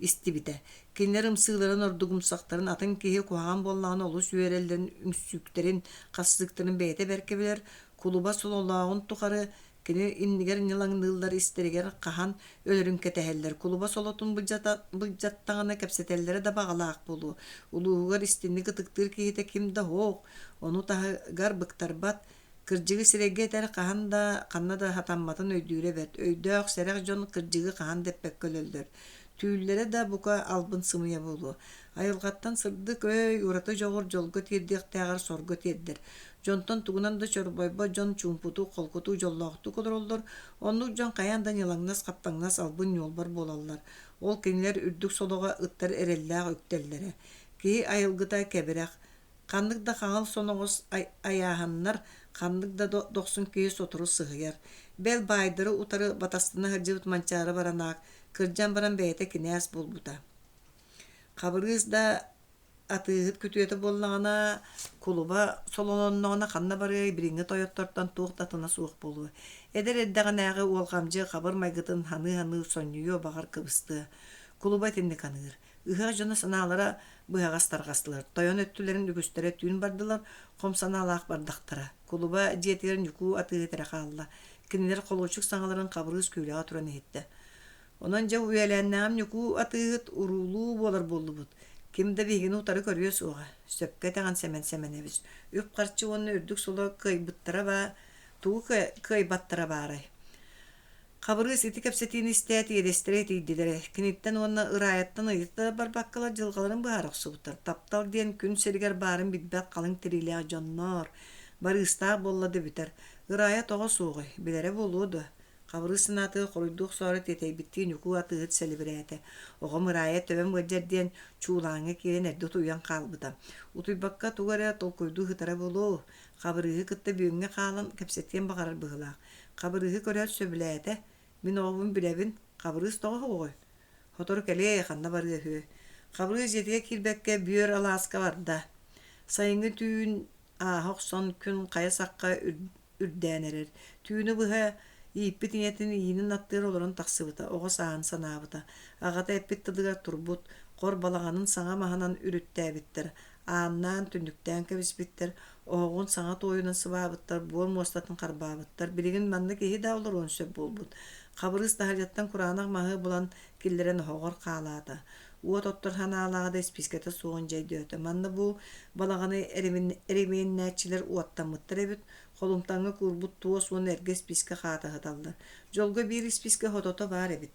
Истибитэ. Кинилэр ымсыыларын, ордугумсахтарын атын киһи куһаҕан буоллаҕына олус үөрэллэрин, үҥсүүктэрин, хассыыктарын бэйэтэ бэркэ билэр, кулуба сололооҕун тухары Кини иннигэр ньылаҥныыллар истэригэр хаһан өлөрүн кэтэһэллэр, кулуба солотун былдьаттаҕына кэпсэтэллэрэ да баҕалаах буолуо. Улууһугар истинник ытыктыыр киһитэ ким да суох, ону таһыгар быктарбат, кырдьыгы сирэйгэ этэр хаһан да, ханна да сатамматын өйдүүрэ бэрт. Өйдөөх, сэрэх дьон кырдьыгы хаһан да эппэккэ өлөллөр. Түүллэрэ да бука албын сымыйа буолуо. Айылҕаттан сырдык өй, ураты дьоҕур дьолго тиэрдиэхтээҕэр сорго тиэрдэр. Дьонтон тугунан да чорбойбот дьон чуумпутук, холкутук, дьоллоохтук олороллор. Оннук дьон хайаан да ньылаҥнас, хаптаҥнас, албын ньуолбар буолаллар. Ол кинилэр үрдүк солоҕо ыттар эрэллээх үктэллэрэ. Киһи айылгыта кэбирэх. Ханнык да хаҥыл соноҕос айааһаннар, ханнык да дохсун киһи сотору сыһыйар. Бэл баайдары утары батастана сылдьыбыт Манчаары Баранаак кырдьан баран бэйэтэ кинээс буолбута. Хабырыыс да атыыһыт күтүөтэ буоллаҕына, кулуба сололонноҕуна ханна барыай, билиҥҥи тойоттортон туох да атына суох буолуо. Эдэр эрдэҕинээҕи уолҕамдьы хабыр майгытын саныы-саныы сонньуйуо, баҕар кыбыстыа. Кулуба итинник аныыр. Ыһыах дьоно санаалара быһаҕас тарҕастылар. Тойон өттүлэрин үгүстэрэ түүн бардылар, хом санаалаах бардахтара. Кулуба дьиэтигэр Ньукуу атыыһыт эрэ хаалла. Кинилэр холуочук саҥаларын Хабырыыс күүлэҕэ туран иһиттэ. Онон дьэ үөлээннээҕим Ньукуу атыыһыт уруулуу буолар буоллубут. Ким да биһигини утары көрүө суоҕа. Сөпкө этэҕин Сэмэн Сэмэнэбис. Үп-харчы уонна үрдүк соло кыайбыттара баа, тугу кыайбаттара баарай? Хабырыыс ити кэпсэтиини истээт иэдэстэрэ итийдилэр. Киниттэн уонна Ыраайаттан ыйыта да барбаккалар дьылҕаларын быһаара охсубуттар. Таптал диэн күн сиригэр баарын билбэт халыҥ тириилээх дьонноор, барыыстаах буолла да бүтэр. Ыраайа тоҕо суоҕуй, билэрэ буолуо дуо? Хабырыыс санаатыгар хоруйдуу охсоору тиэтэйбиттии Ньукуу атыыһыт сэлибирээтэ. Оҕом Ыраайа төбөм ыалдьар диэн чуулааҥҥа киирэн эрдэ утуйан хаалбыта. Утуйбакка тугу эрэ толкуйдуу сытара буолуо. Хабырыыһы кытта бүөҥҥэ хаалан кэпсэтиэн баҕарар быһыылаах. Хабырыыһы көрөөт сөбүлээтэ. Мин оҕобун билэбин. Хабырыыс тоҕо оҕой? Сотору кэлиэй, ханна барыа үһү. Хабырыыс дьиэтигэр киирбэккэ бүөр алааска барда. Сайыҥҥы түүн ааһа охсон күн хайа сахха үрдээн эрэр. Түүнү быһа ииппит ийэтин иинин аттыгар олорон тахсыбыта, оҕо сааһын санаабыта. Аҕата эппит тылыгар турбут, хор балаҕанын саҥа маһынан үрүттээбиттэр, ааннаан, түннүктээн кэбиспиттэр, оһоҕун саҥа туойунан сыбаабыттар, буор муостатын харбаабыттар. Билигин манна киһи да олоруон сөп буолбут. Хабырыыс таһырдьаттан кураанах маһы булан киллэрэн оһоҕор хаалаата. Уот оттор санаалааҕа да испиискэтэ суоҕун дьэ өйдөөтө. Манна бу балаҕаны эримиэннээччилэр уоттаммыттар эбит, холумтаҥҥа куурбут туос уонна эргэ испиискэ хаатаһыталлар. Дьолго биир испиискэ хотото баар эбит.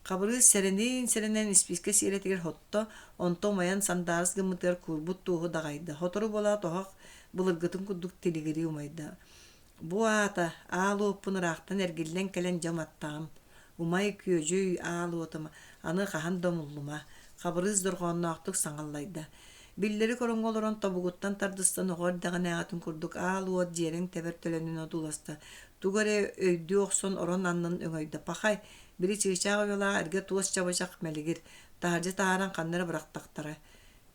Хабырыыс сэрэниин-сэрэнэн испиискэ сиэрэтигэр хотто, онто умайан сандаарыс гыммытыгар куурбут туоһу даҕайда. Сотору буолаат оһох былыргытын курдук тилигирии умайда. Бу аата, аал уоппун ыраахтан эргиллэн кэлэн дьэ уматтаҕым. Умай, күөдьүй, аал уотум, аны хаһан да умуллума, Хабырыыс дорҕоонноохтук саҥаллайда. Биллэри ороҥҥо олорон тобугуттан тардыстан оҕо эрдэҕинээҕитин курдук аал уот дьиэрэҥ тэбэр төлөнүн одууласта. Тугу эрэ өйдүү охсон орон аннын өҥөйдө. Пахай, били чыычаах уйалаах эргэ туос чабычах мэлигир, таһырдьа таһааран ханна эрэ бырахтахтара.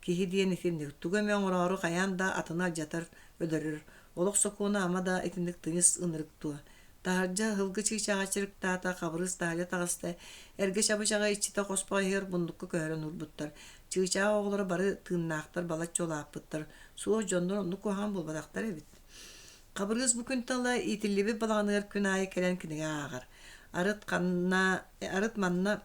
Киһи диэн итинник, тугу эмэ оҥороору хайаан да атыны алдьатар, өлөрөр. Олох сокуона ама да итинник тыйыс ынырык дуо? Таһырдьа ыһылгы чыычааҕа чырыктаата, Хабырыыс таһырдьа таҕыста, эргэ чабычаҕы иччитэ хоспох иһигэр муннукка көһөрөн уурбуттар. Чыычаах оҕолоро бары тыыннаахтар, балачча улааппыттар. Суох дьоннор оннук куһаҕан буолбатахтар эбит. Хабырыыс бу күнтэн ыла иитиллибит балаҕаныгар күн аайы кэлэн кинигэ ааҕар. Арыт ханна, арыт манна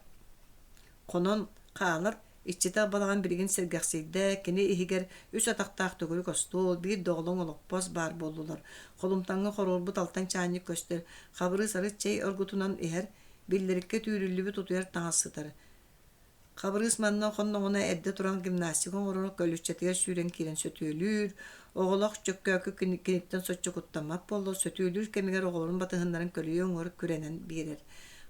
хонон хаалар, Иччитэх балаҕан билигин сэргэхсийдэ, кини иһигэр үс атахтаах төгүрүк остуол, биир доҕолоҥ олоппос баар буоллулар. Холумтаҥҥа хоруорбут алтан чаанньык көстөр, Хабырыыс арыт чэй оргутунан иһэр, биллэриккэ түүрүллүбүт утуйар таҥас сытар. Хабырыыс манна хонноҕуна эрдэ туран гимнастика оҥорор, көлүччэтигэр сүүрэн киирэн сөтүөлүүр. Оҕолоох Чөккөөкү киниттэн соччо куттаммат буолла, сөтүөлүүр кэмигэр оҕолорун батыһыннаран көлүйэ уҥуор күрэнэн биэрэр.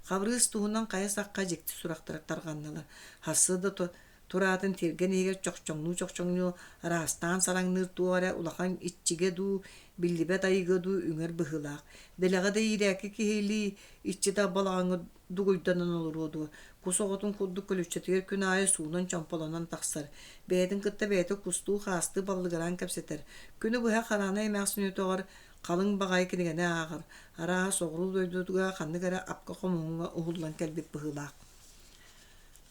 Хабырыыс туһунан хайа сахха дьикти сурахтара тарҕаннылар. Сарсыарда тураатын тиэргэн иһигэр чохчоҥнуу-чохчоҥнуу араастаан сараҥныыр туох эрэ улахан иччигэ дуу, биллибэт айыыга дуу үҥэр быһыылаах. Дэлэҕэ да иирээки киһилии иччитэ балаҕаҥҥа дугуйданан олоруо дуо, кус оҕотун курдук көлүччэтигэр күн аайы суунан чомполонон тахсар, бэйэтин кытта бэйэтэ кустуу-хаастыы баллыгыраан кэпсэтэр, күнү быһа хараанай эмээхсин өтөҕөр халыҥ баҕайы кинигэни ааҕар, арааһа соҕуруу дойдутугар ханнык эрэ апка-хомуһуҥҥа уһуллан кэлбит быһыылаах.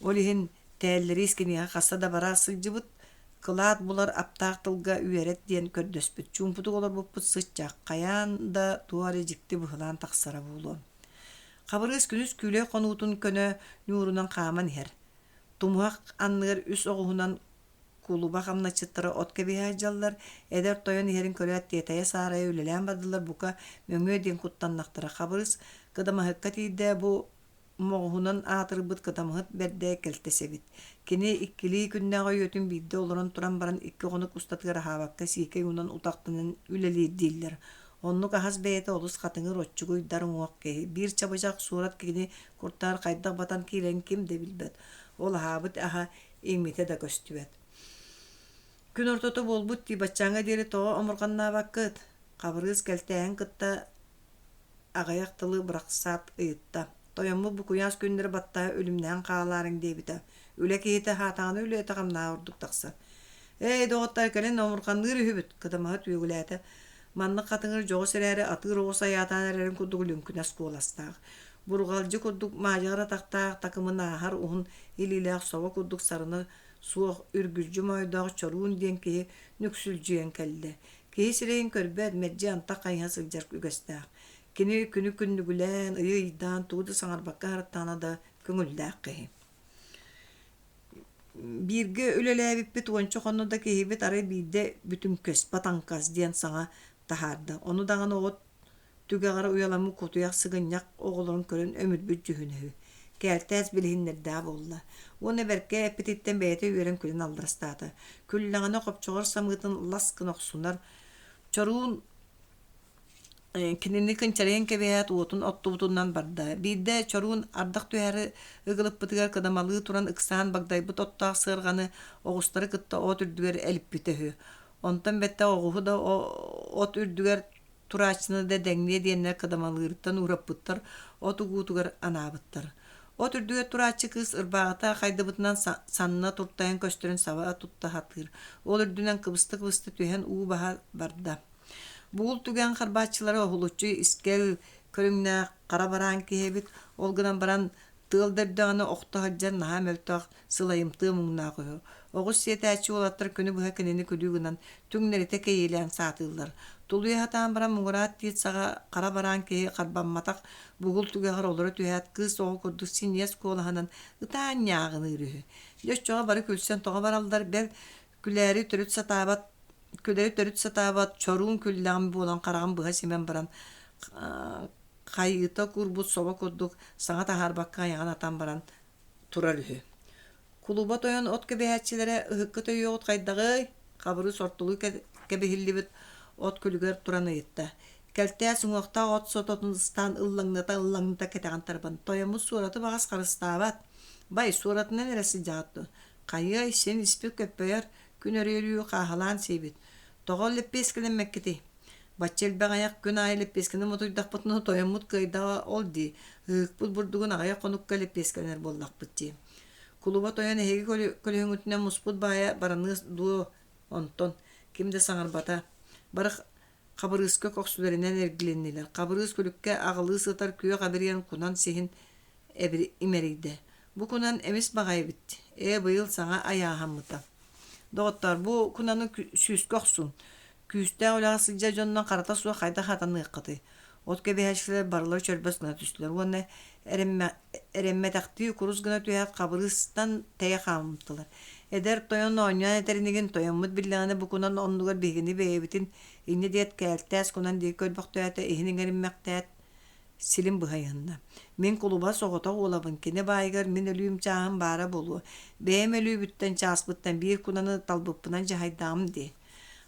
Ол иһин Тээллэриис киниэхэ хаста да бара сылдьыбыт, кылаат булар аптаах тылга үөрэт диэн көрдөспүт. Чуумпутук олорбуппут сыччах, хайаан да туох эрэ дьикти быһылаан тахсара буолуо. Хабырыыс күнүс күүлэй хонуутун көнө ньуурунан хааман иһэр. Тумуһах анныгар үс оҕуһунан кулуба хамначчыттара от кэбиһэ сылдьаллар, эдэр тойон иһэрин көрөөт тиэтэйэ-саарайа үлэлээн бардылар, бука, мөҥүө диэн куттаннахтара. Хабырыыс кыдамаһыкка тиийдэ, бу Моҕуһунан аатырбыт кытамыһыт бэрдэ кэлтэс эбит. Кини иккилии күннээх өйүөтүн биирдэ олорон туран баран икки хонук устатыгар аһаабакка сиикэй уунан утахтанан үлэлиир дииллэр. Оннук аһас бэйэтэ олус хатыҥыр оччугуй дар уҥуох киһи. Биир чабычах суорат кини куртаҕар хайдах батан киирэрин ким да билбэт. Ол аһаабыт аһа иҥмитэ да көстүбэт. Күн ортото буолбут дии баччааҥҥа диэри тоҕо омурҕаннаабаккыт? Хабырыыс кэлтээһин кытта аҕыйах тылы бырахсаат ыйытта: «Тойоммут бу куйаас күннэри баттаһа үлүмнэһэн хаалаарыҥ диэбитэ. Үлэ киһитэ аһаатаҕына үлэтэ-хамнаһа ордук тахсар». «Эй, доҕоттоор, кэлин омурҕанныыр үһүбүт», кытамаһыт үөгүлээтэ. Маннык хатыҥыр дьоҕус эрээри атыыр оҕус айаатаан эрэрин курдук лүҥкүнэс куоластаах. Бурҕалдьы курдук маадьаҕар атахтаах такымын ааһар уһун илиилээх собо курдук сарына суох үргүлдьү моойдоох Чоруун диэн киһи нүксүлдьүйэн кэллэ. Киһи сирэйин көрбөт, мэлдьи антах хайыһа сылдьар үгэстээх. Кини күнү күннүгүлээн, ыйы ыйдаан тугу да саҥарбакка аһараттаҕына да көҥүллээх киһи. Бииргэ үлэлээбиппит уонча хонно да киһибит арай биирдэ бүтүҥкөс, батаҥкас диэн саҥа таһаарда. Ону даҕаны оҕо түгэҕэр уйаламмыт кутуйах сыгынньах оҕолорун көрөн өмүрбүт дьүһүнэ үһү. Кээлтээс билиһиннэрдээх буолла. Уонна бэркэ эппититтэн бэйэтэ үөрэн күлэн алларастаата. Күллэҕинэ хопчоҕор самыытын лас гына охсунар. Чоруун кинини кынчарыйан кэбиһээт уотун оттубутунан барда. Биирдэ Чоруун ардах түһээри ыгылыппытыгар кыдамалыы туран ыксаан багдайбыт оттоох сыарҕаны оҕустары кытта от үрдүгэр элиппитэ үһү. Онтон бэттэх оҕуһу да от үрдүгэр турааччыны да дэҥниэ диэннэр кыдамалыырыттан уураппыттар, от угуутугар анаабыттар. От үрдүгэр турааччы кыыс ырбааҕыта хайдыбытынан санна туртайан көстөрүн саба тутта сатыыр. Ол үрдүнэн кыбыста-кыбыста түһэн уу баһа барда. Бугул түгэн харбааччылара уһулуччу искэл көрүҥнээх хара бараан киһи эбит. Ол гынан баран тыал да эрдэҕинэ охто сылдьар наһаа мөлтөх сылайымтыа муҥнаах үһү. Оҕус сиэтээччи уолаттар күнү быһа кинини күлүү гынан, түҥнэритэ кэйиэлээн саатыыллар. Тулуйа сатаан баран муҥураат тиит саҕа хара бараан киһи харбамматах бугул түгэҕэр олоро түһээт, кыыс оҕо курдук синньигэс куолаһынан ытаан ньааҕыныыр үһү. Дьэ оччоҕо бары күлсэн тоҕо бараллар, бэл, күлээри төрүт сатаабат күлэри төрүт сатаабат чоруун күллэҕим буолан хараҕын быһа симэн баран хайыыта куурбут собо курдук саҥа таһаарбакка айаҕын атан баран турар үһү. Кулуба тойон от кэбиһээччилэрэ ыһыккыт өйүөҕүт хайдаҕый? Хабырыыс ортолуу кэбиһиллибит от күлүгэр туран ыйытта. Кэлтээс уҥуохтаах от сототун ыстаан ыллаҥната-ыллаҥната кэтэҕин тарбан, тойоммут суораты баҕас харыстаабат. Бай, суоратынан эрэ сылдьаҕыт дуо? Хайыай, син испит көппөйөр, күн өрүү-өрүү хааһылаан сиэбит. Тоҕо лэппиэскэлэммэккитий? Бачча элбэх айах күн аайы лэппиэскэни мотуйдахпытына тойоммут кыайдаҕа ол дии, ыһыкпыт бурдугун аҕыйах хонукка лэппиэскэлэнэр буоллахпыт дии. Кулуба тойон эһиги көлөһүҥҥүтүнэн муспут баайа бараныас дуо онтон ким да саҥарбата. Бары Хабырыыска көхсүлэринэн эргилиннилэр. Хабырыыс күлүккэ аҕылыы сытар күөх эбириэн кунан сиһин имэрийдэ. Бу кунан эмис баҕайы эбит. Ээ, быйыл саҥа айааһаммыта. Доҕоттоор, бу кунаны сүүскэ охсун. Күүстээх үлэҕэ сылдьар дьоннон харата суох хайдах хатаныаххытый? От кэбиһээччилэр барылара чөрбөс гына түстүлэр уонна эрэммэтэхтии курус гына түһээт хабырыыстан тэйэ хаамтылар. Эдэр тойон оонньоон этэринигин тойоммут биллэҕинэ бу кунан оннугар биһигини бэйэбитин инньэ диэт кээлтээс кунан диэки көрбөхтөөтө иһин иҥэриммэхтээт. Силим быһайынна. Мин кулуба соҕотох уолабын, кини баайыгар мин өлүүм чааһым баара буолуо. Бэйэм өлүүбүттэн чааспыттан биир кунаны талбыппынан дьаһайдаҕым дии.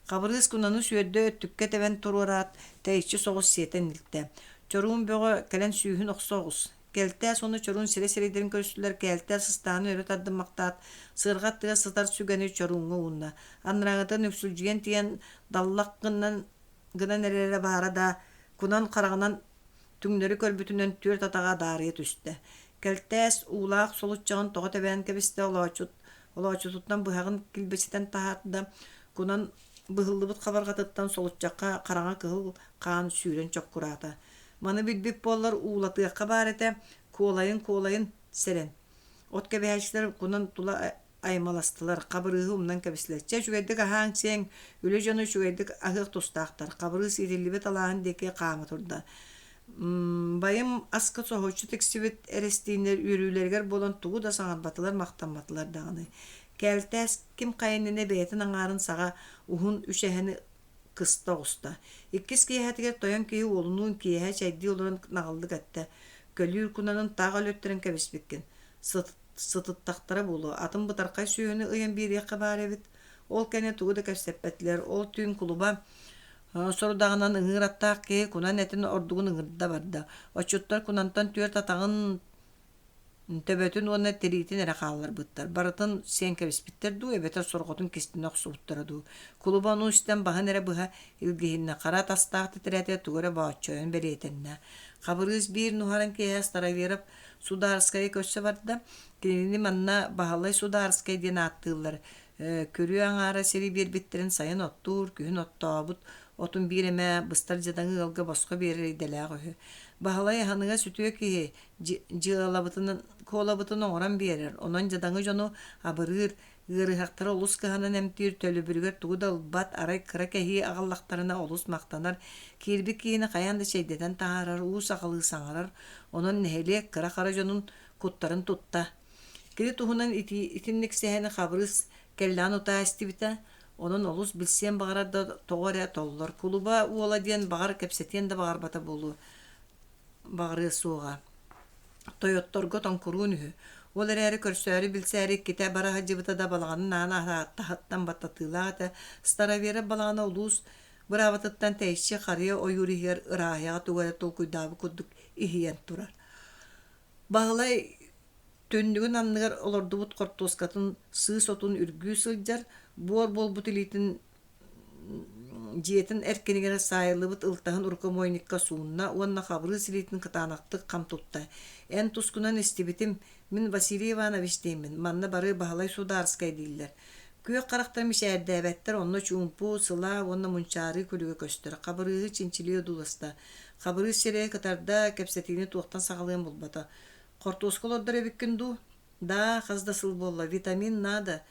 Хабырыыс кунаны сүөрдэ өттүккэ тэбэн туруораат, тэйиччи соҕус сиэтэн илтэ. Чоруун бөҕө кэлэн сүүһүн охсо оҕус. Кэлтээс уонна Чоруун сирэ-сирэйдэрин көрүстүлэр, Кээлтээс ыстааны өрө тардыммахтаат, сыарҕа аттыгар сытар сүгэни Чорууҥҥа уунна. Анарааҥҥытын үксүлдьүйэн тиийэн даллах гынан гынан эрэрэ баара да, кунан хараҕынан түҥнэри көрбүтүнэн түөрт атаҕа адаарыйа түстэ. Кэлтээс уулаах солуччаҕын тоҕо тэбээн кэбистэ, олоочут, олоочутуттан быһаҕын килбэчитэн таһаарда, кунан быһыллыбыт хабарҕатыттан солуччахха хараҥа кыһыл хаан сүүрэн чоккураата. Маны билбит буоллар уулатыахха баар этэ, куолайын-куолайын сэрэн. От кэбиһээччилэр кунан тула аймаластылар, Хабырыыһы умнан кэбистилэр. Чэ, үчүгэйдик аһааҥ-сиэҥ, үлэ дьоно үчүгэйдик аһыах тустаахтар. Хабырыыс иитиллибит алааһын диэки хаама турда. Байым аска соһуччу тиксибит эрэстииннэр үөрүүлэригэр буолан тугу да саҥарбатылар, махтамматылар даҕаны. Кээлтээс ким хайа иннинэ бэйэтин аҥаарын саҕа уһун үс эһэни кыста оҕуста. Иккис киэһэтигэр тойон киһи уолунуун киэһэ чэйдии олорон наҕыллык эттэ: «Көлүүр кунанын таах өлөттөрөн кэбиспиккин. Сытыттахтара буолуо, атын бытархай сүөһүнү ыйан биэриэххэ баар эбит». Ол кэннэ тугу да кэпсэппэтилэр. Ол түүн кулуба сорудаҕынан ыҥыыр аттаах киһи кунан этин ордугун ыҥырда барда. Отчуттар кунантан түөрт атаҕын Төбөтүн уонна тириитин эрэ хаалларбыттар, барытын сиэн кэбиспиттэр дуу эбэтэр сорҕотун кистэнэ охсубуттара дуу. Кулуба ону истэн баһын эрэ быһа илгиһиннэ, хара атастаах тэтэрээтэ тугу эрэ бооччойон бэлиэтэннэ. Хабырыыс биир нуһараҥ киэһэ Староверов Судаарскайы көрсө барда. Кинини манна Баһылай Судаарскай диэн ааттыыллар. Күрүө аҥаара сири биэрбиттэрин сайын оттуур, күһүн оттообут отун биир эмэ быстар дьадаҥы ыалга босхо биэрэр идэлээх үһү. Баһылай аһыныгас үтүө киһи, дьыалабытын куолабытын оҥорон биэрэр, онон дьадаҥы дьону абырыыр, ыарыһахтары олус кыһанан эмтиир, төлөбүрүгэр тугу да ылбат, арай кыра кэһии аҕаллахтарына олус махтанар, киирбит киһини хайаан да чэйдэтэн таһаарар, уу сахалыы саҥарар, онон нэһилиэк кыра-хара дьонун куттарын тутта. Кини туһунан итинник сэһэни Хабырыыс кэллэҕин утаа истибитэ, онон олус билсиэн баҕарар да тоҕо эрэ толлор. Кулуба уола диэн баҕар кэпсэтиэн да баҕарбата буолуо баҕарыа суоҕа. Тойотторго тоҥкуруун үһү. Ол эрээри көрсөөрү-билсээри иккитэ бара сылдьыбыта да балаҕанын аана таһыттан баттатыылаах этэ. Староверов балаҕана улуус быраабатыттан тэйиччи харыйа ойуур иһигэр ырааһыйаҕа тугу эрэ толкуйдаабыт курдук иһийэн турар. Баһылай түннүгүн анныгар олордубут хортуоскатын сыыс отун үргүү сылдьар, буор буолбут илиитин Дьиэтин эркинигэр саайыллыбыт ылтаһын рукомойникка суунна уонна Хабырыыс илиитин кытаанахтык хам тутта: «Эн тускунан истибитим, мин Василий Иванович диэммин, манна бары Баһылай Судаарыскай дииллэр». Күөх харахтар мичээрдээбэттэр, онно чуумпу, сылаа уонна мунчаарыы күлүгэ көстөр. Хабырыыһы чинчилии одууласта. Хабырыыс сирэйэ кытарда, кэпсэтиини туохтан саҕалыан булбата. «Хортуоска олордор эбиккин дуу?» Да, хас да сыл буолла, витамин надо.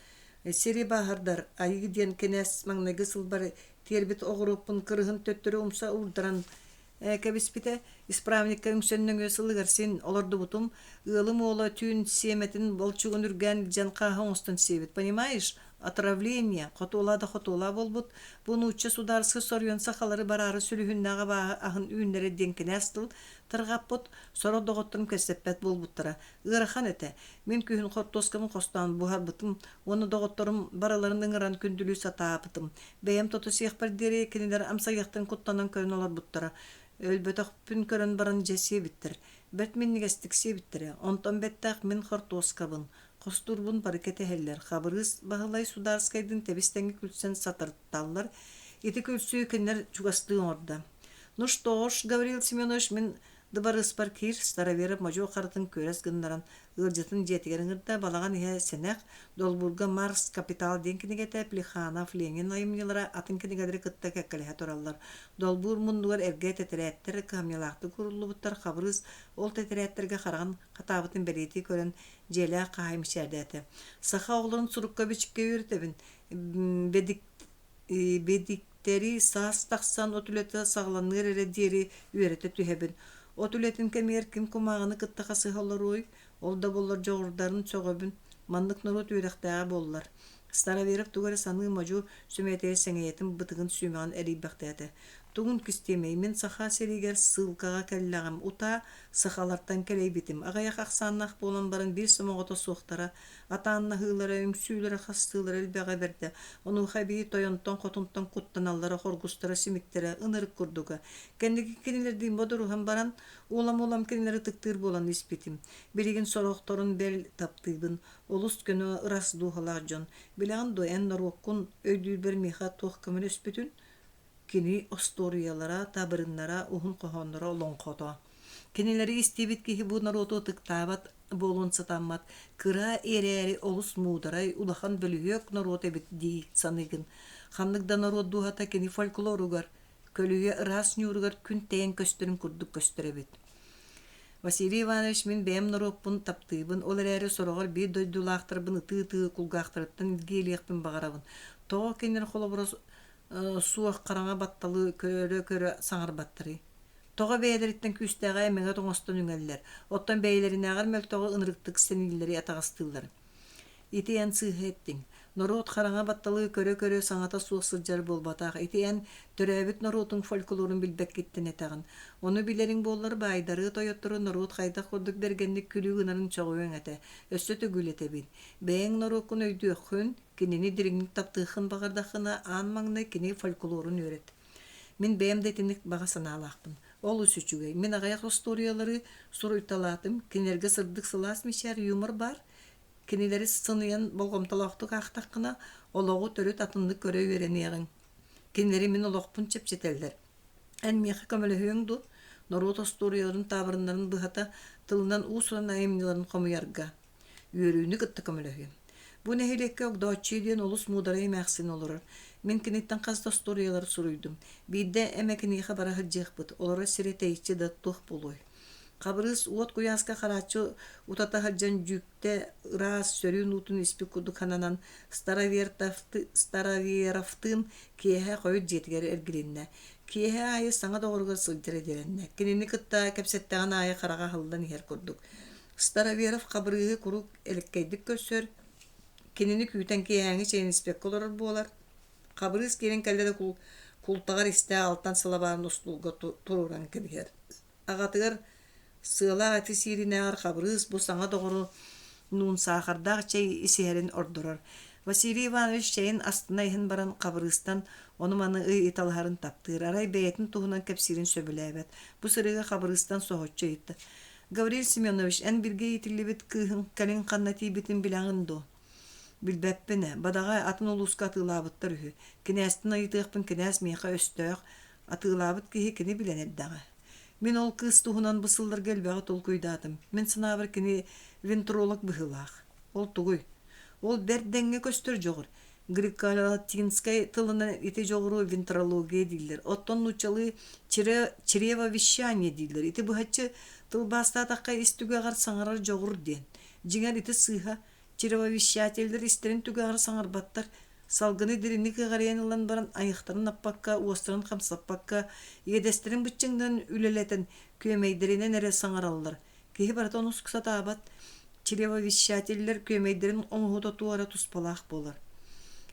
Сири бааһырдар, айыы диэн кинээс маҥнайгы сылбар тиэрбит оҕуруоппун кырыһын төттөрү умса уурдаран кэбиспитэ. Исправникка үҥсэн нөҥүө сылыгар син олордубутум. Ыалым уола түүн сиэмэтин болчугун үргээн илдьэн хааһы оҥостон сиэбит. Понимаешь, отравление, хотуолаа да хотуолаа буолбут. Бу нуучча судаарыска соруйан сахалары бараары сүлүһүннээх абааһы аһын үүннэрэр диэн кинээс тыл тарҕаппыт. Сорох доҕотторум кэпсэппэт буолбуттара. Ыарахан этэ. Мин күһүн хортуоскабын хостоон буһарбытым уонна доҕотторум барыларын ыҥыран күндүлүү сатаабытым. Бэйэм тото сиэхпэр диэри кинилэр амсайыахтан куттанан көрөн олорбуттара. Өлбөтөхпүн көрөн баран дьэ сиэбиттэр. Бэрт минньигэстик сиэбиттэрэ. Онтон бэттэх мин хортуоскабын, хостуурбун бары кэтэһэллэр. Хабырыыс Баһылай Судаарскайдыын тэбис-тэҥҥэ күлсэн сатарытталлар. Ити күлсүү кинилэр чугастыы оҥордо. «Ну что ж, Гаврил Семенович, мин Дыбарыаспар киир, Староверов модьу харытын күөрэс гыннаран, ыалдьытын дьиэтигэр ыҥырда, балаҕан иһэ сэнэх, долбуурга «Маркс Капитал» диэн кинигэтэ, Плеханов, Ленин айымньылара атын кинигэлэри кытта кэккэлэһэ тураллар. Долбуур муннугар эргэ тэтэрээттэр кыһамньылаахтык ууруллубуттар, Хабырыыс ол тэтэрээттэргэ хараҕын хатаабытын бэлиэтии көрөн, дьиэлээх хаһаайын мичээрдээтэ. «Саха оҕолорун сурукка-бичиккэ үөрэтэбин, бэдик Бэдиктэри саас тахсан от үлэтэ саҕаланыар эрэ диэри үөрэтэ түһэбин. От үлэтин кэмигэр ким кумааҕыны кытта хасыһа олоруой, ол да буоллар дьоҕурдарын сөҕөбүн, маннык норуот үөрэхтээҕэ буоллар. Староверов тугу эрэ саныы модьу сүмэтигэр сэҥийэтин бытыгын сүүмэҕин эрийбэхтээтэ. Тугун кистиэмий, мин Саха сиригэр ссылкаҕа кэллэҕим, утаа сахалартан кэлэйбитим. Аҕыйах ахсааннаах буолан баран биир сомоҕото суохтара, атааннаһыылара, үҥсүүлэрэ, хастыылара элбэҕэ бэрдэ. Онуоха эбии тойонтон-хотунтан куттаналлара, хоргустара, симиктэрэ ынырык курдуга. Кэнники кинилэрдиин бодоруһан баран, улам-улам кинилэри ытыктыыр буолан испитим. Билигин сорохторун бэл таптыыбын. Олус көнө, ыраас дууһалаах дьон. Билэҕин дуо, эн норуоккун өйдүүрбэр миэхэ туох көмөлөспүтүн? Кини остуоруйалара, табырыннара, уһун хоһоонноро олоҥхото. Кинилэри истибит киһи бу норуоту ытыктаабат буолуон сатаммат, кыра эрээри олус муударай, улахан бөлүһүөк норуот эбит дии саныыгын. Ханнык да норуот дууһата кини фольклоругар, көлүйэ ыраас ньууругар күн тэйэн көстөрүн курдук көстөр эбит. Василий Иванович мин бэйэм норуоппун таптыыбын, ол эрээри сороҕор биир дойдулаахтарбын ытыы-ытыы кулгаахтарыттан илгиэлиэхпин баҕарабын. Тоҕо кинилэр холобура суох хараҥа батталы көрө-көрө саҥарбаттарый? Тоҕо бэйэлэриттэн күүстээҕи эмэгэт оҥостон үҥэллэр, оттон бэйэлэринээҕэр мөлтөҕү ынырыктык сэнииллэри атаҕастыыллар? Ити эн сыыһа эттиҥ. Норуот хараҥа батталы көрө-көрө саҥата суох сылдьар буолбатах. Ити эн төрөөбүт норуотуҥ фольклорун билбэккиттэн этэҕин. Ону билэриҥ буоллар баайдары, тойоттору норуот хайдах курдук бэргэнник күлүү гынарын сөҕүөҥ этэ. Өссө төгүл этэбин. Бэйэҥ норуоккун өйдүөххүн, Кинини дириҥник таптыаххын баҕардаххына, аан маҥнай кини фольклорун үөрэт. Мин бэйэм да итинник баҕа санаалаахпын. Олус үчүгэй. Мин аҕыйах остуоруйалары суруйталаатым. Кинилэргэ сырдык сылаас мичээр юмор баар. Кинилэри сыныйан болҕомтолоохтук аахтаххына, олоҕу төрүт атыннык көрө үөрэниэҕиҥ. Кинилэри мин олохпун чэпчэтэллэр. Эн миэхэ көмөлөһүөҥ дуо? Норуот остуоруйаларын таабырыннарын быһата тылынан уус-уран айымньыларын хомуйарга. Үөрүүнү кытта көмөлөһүөм. Бу нэһилиэккэ Огдооччуйа диэн олус муударай эмээхсин олорор. Мин киниттэн хас да остуоруйалары суруйдум. Биирдэ эмэ киниэхэ бара сылдьыахпыт, олорор сирэ тэйиччи да туох буолуой. Хабырыыс уот куйааска харааччы утата сылдьан дьүүктэ ыраас сөрүүн уутун испит курдук сананан Староверовтыын киэһэ хойут дьиэтигэр эргилиннэ. Киэһэ аайы саҥа доҕоругар сылдьар идэлэннэ. Кинини кытта кэпсэттэҕин аайы хараҕа аһыллан иһэр курдук. Староверов Хабырыыһы куруук элэккэйдик көрсөр, кинини күүтэн киэһээҥҥи чэйин испэккэ олорор буолар. Хабырыыс киирэн кэллэ да култаҕар истээх алтан сылабаарын устуулга туруоран кэбиһэр. Аҕатыгар сыалаах эти сииринээҕэр Хабырыыс бу саҥа доҕорунуун саахардаах чэй исиһэрин ордорор. Василий Иванович чэйин астына иһэн баран Хабырыыстан ону-маны ыйыталаһарын таптыыр, арай бэйэтин туһунан кэпсиирин сөбүлээбэт. Бу сырыыга Хабырыыстан соһуччу ыйытта: Гаврил Семенович, эн бииргэ иитиллибит кыыһыҥ кэлин ханна тиийбитин билэҕин дуо? Билбэппин ээ, бадаҕа атын улууска атыылаабыттар үһү. Кинээстэн ыйытыахпын кинээс миэхэ өстөөх, атыылаабыт киһи кини билэн эрдэҕэ. Мин ол кыыс туһунан бу сылларга элбэҕи толкуйдаатым. Мин санаабар кини вентролог быһыылаах. Ол тугуй? Ол бэрт дэҥҥэ көстөр дьоҕур. Греко-латинскай тылынан ити дьоҕуру вентрология дииллэр. Оттон нууччалыы чревовещание дииллэр. Ити быһаччы тылбаастаатахха ис түгэҕэр саҥарар дьоҕур диэн. Дьиҥэр ити сыыһа. Чревовещателлэр истэрин түгэҕэр саҥарбаттар. Салгыны дириҥник ыҕарыйан ылан баран айахтарын аппакка, уостарын хамсаппакка, иэдэстэрин быччыҥнарын үлэлэтэн, күөмэйдэринэн эрэ саҥараллар. Киһи барыта ону сатаабат. Чревовещателлэр күөмэйдэрин оҥоһуута туох эрэ туспалаах буолар.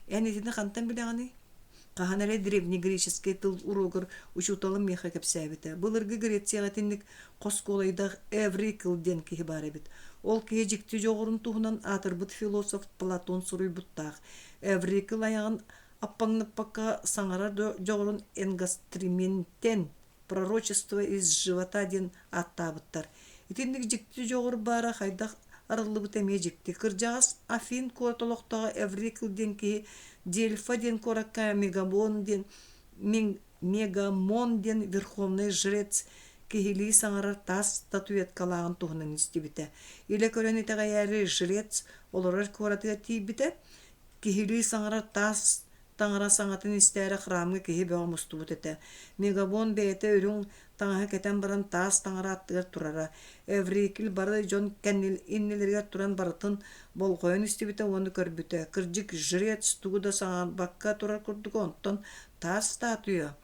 Эн итини хантан билэҕиний? Хаһан эрэ древнегреческэй тыл уруогар учууталым миэхэ кэпсээбитэ. Былыргы Грецияҕа итинник хоскуолайдаах Эврикл диэн киһи баар эбит. Ол киһи дьикти дьоҕурун туһунан аатырбыт философ Платон суруйбуттаах. Эврикл айаҕын аппаҥнаппакка саҥарар дьоҕурун энгастриментэн Пророчество из живота диэн ааттаабыттар. Итинник дьикти дьоҕур баара хайдах арыллыбыта эмиэ дьикти. Кырдьаҕас Афин куорат олохтооҕо Эврикл диэн киһи Дельфа диэн куоракка Мегамон диэн Мегамон диэн верховный жрец киһилии саҥарар таас статуэткалааҕын туһунан истибитэ. Илэ көрөн итэҕэйээри жрец олорор куоратыгар тиийбитэ. Киһилии саҥарар таас Таҥара саҥатын истээри храмҥа киһи бөҕө мустубут этэ. Мегабон бэйэтэ үрүҥ таҥаһы кэтэн баран таас таҥара аттыгар турара. Эврикил бары дьон иннилэригэр туран барытын болҕойон истибитэ уонна көрбүтэ. Кырдьык, жрец тугу да саҥарбакка турар курдуга, онтон таас статуя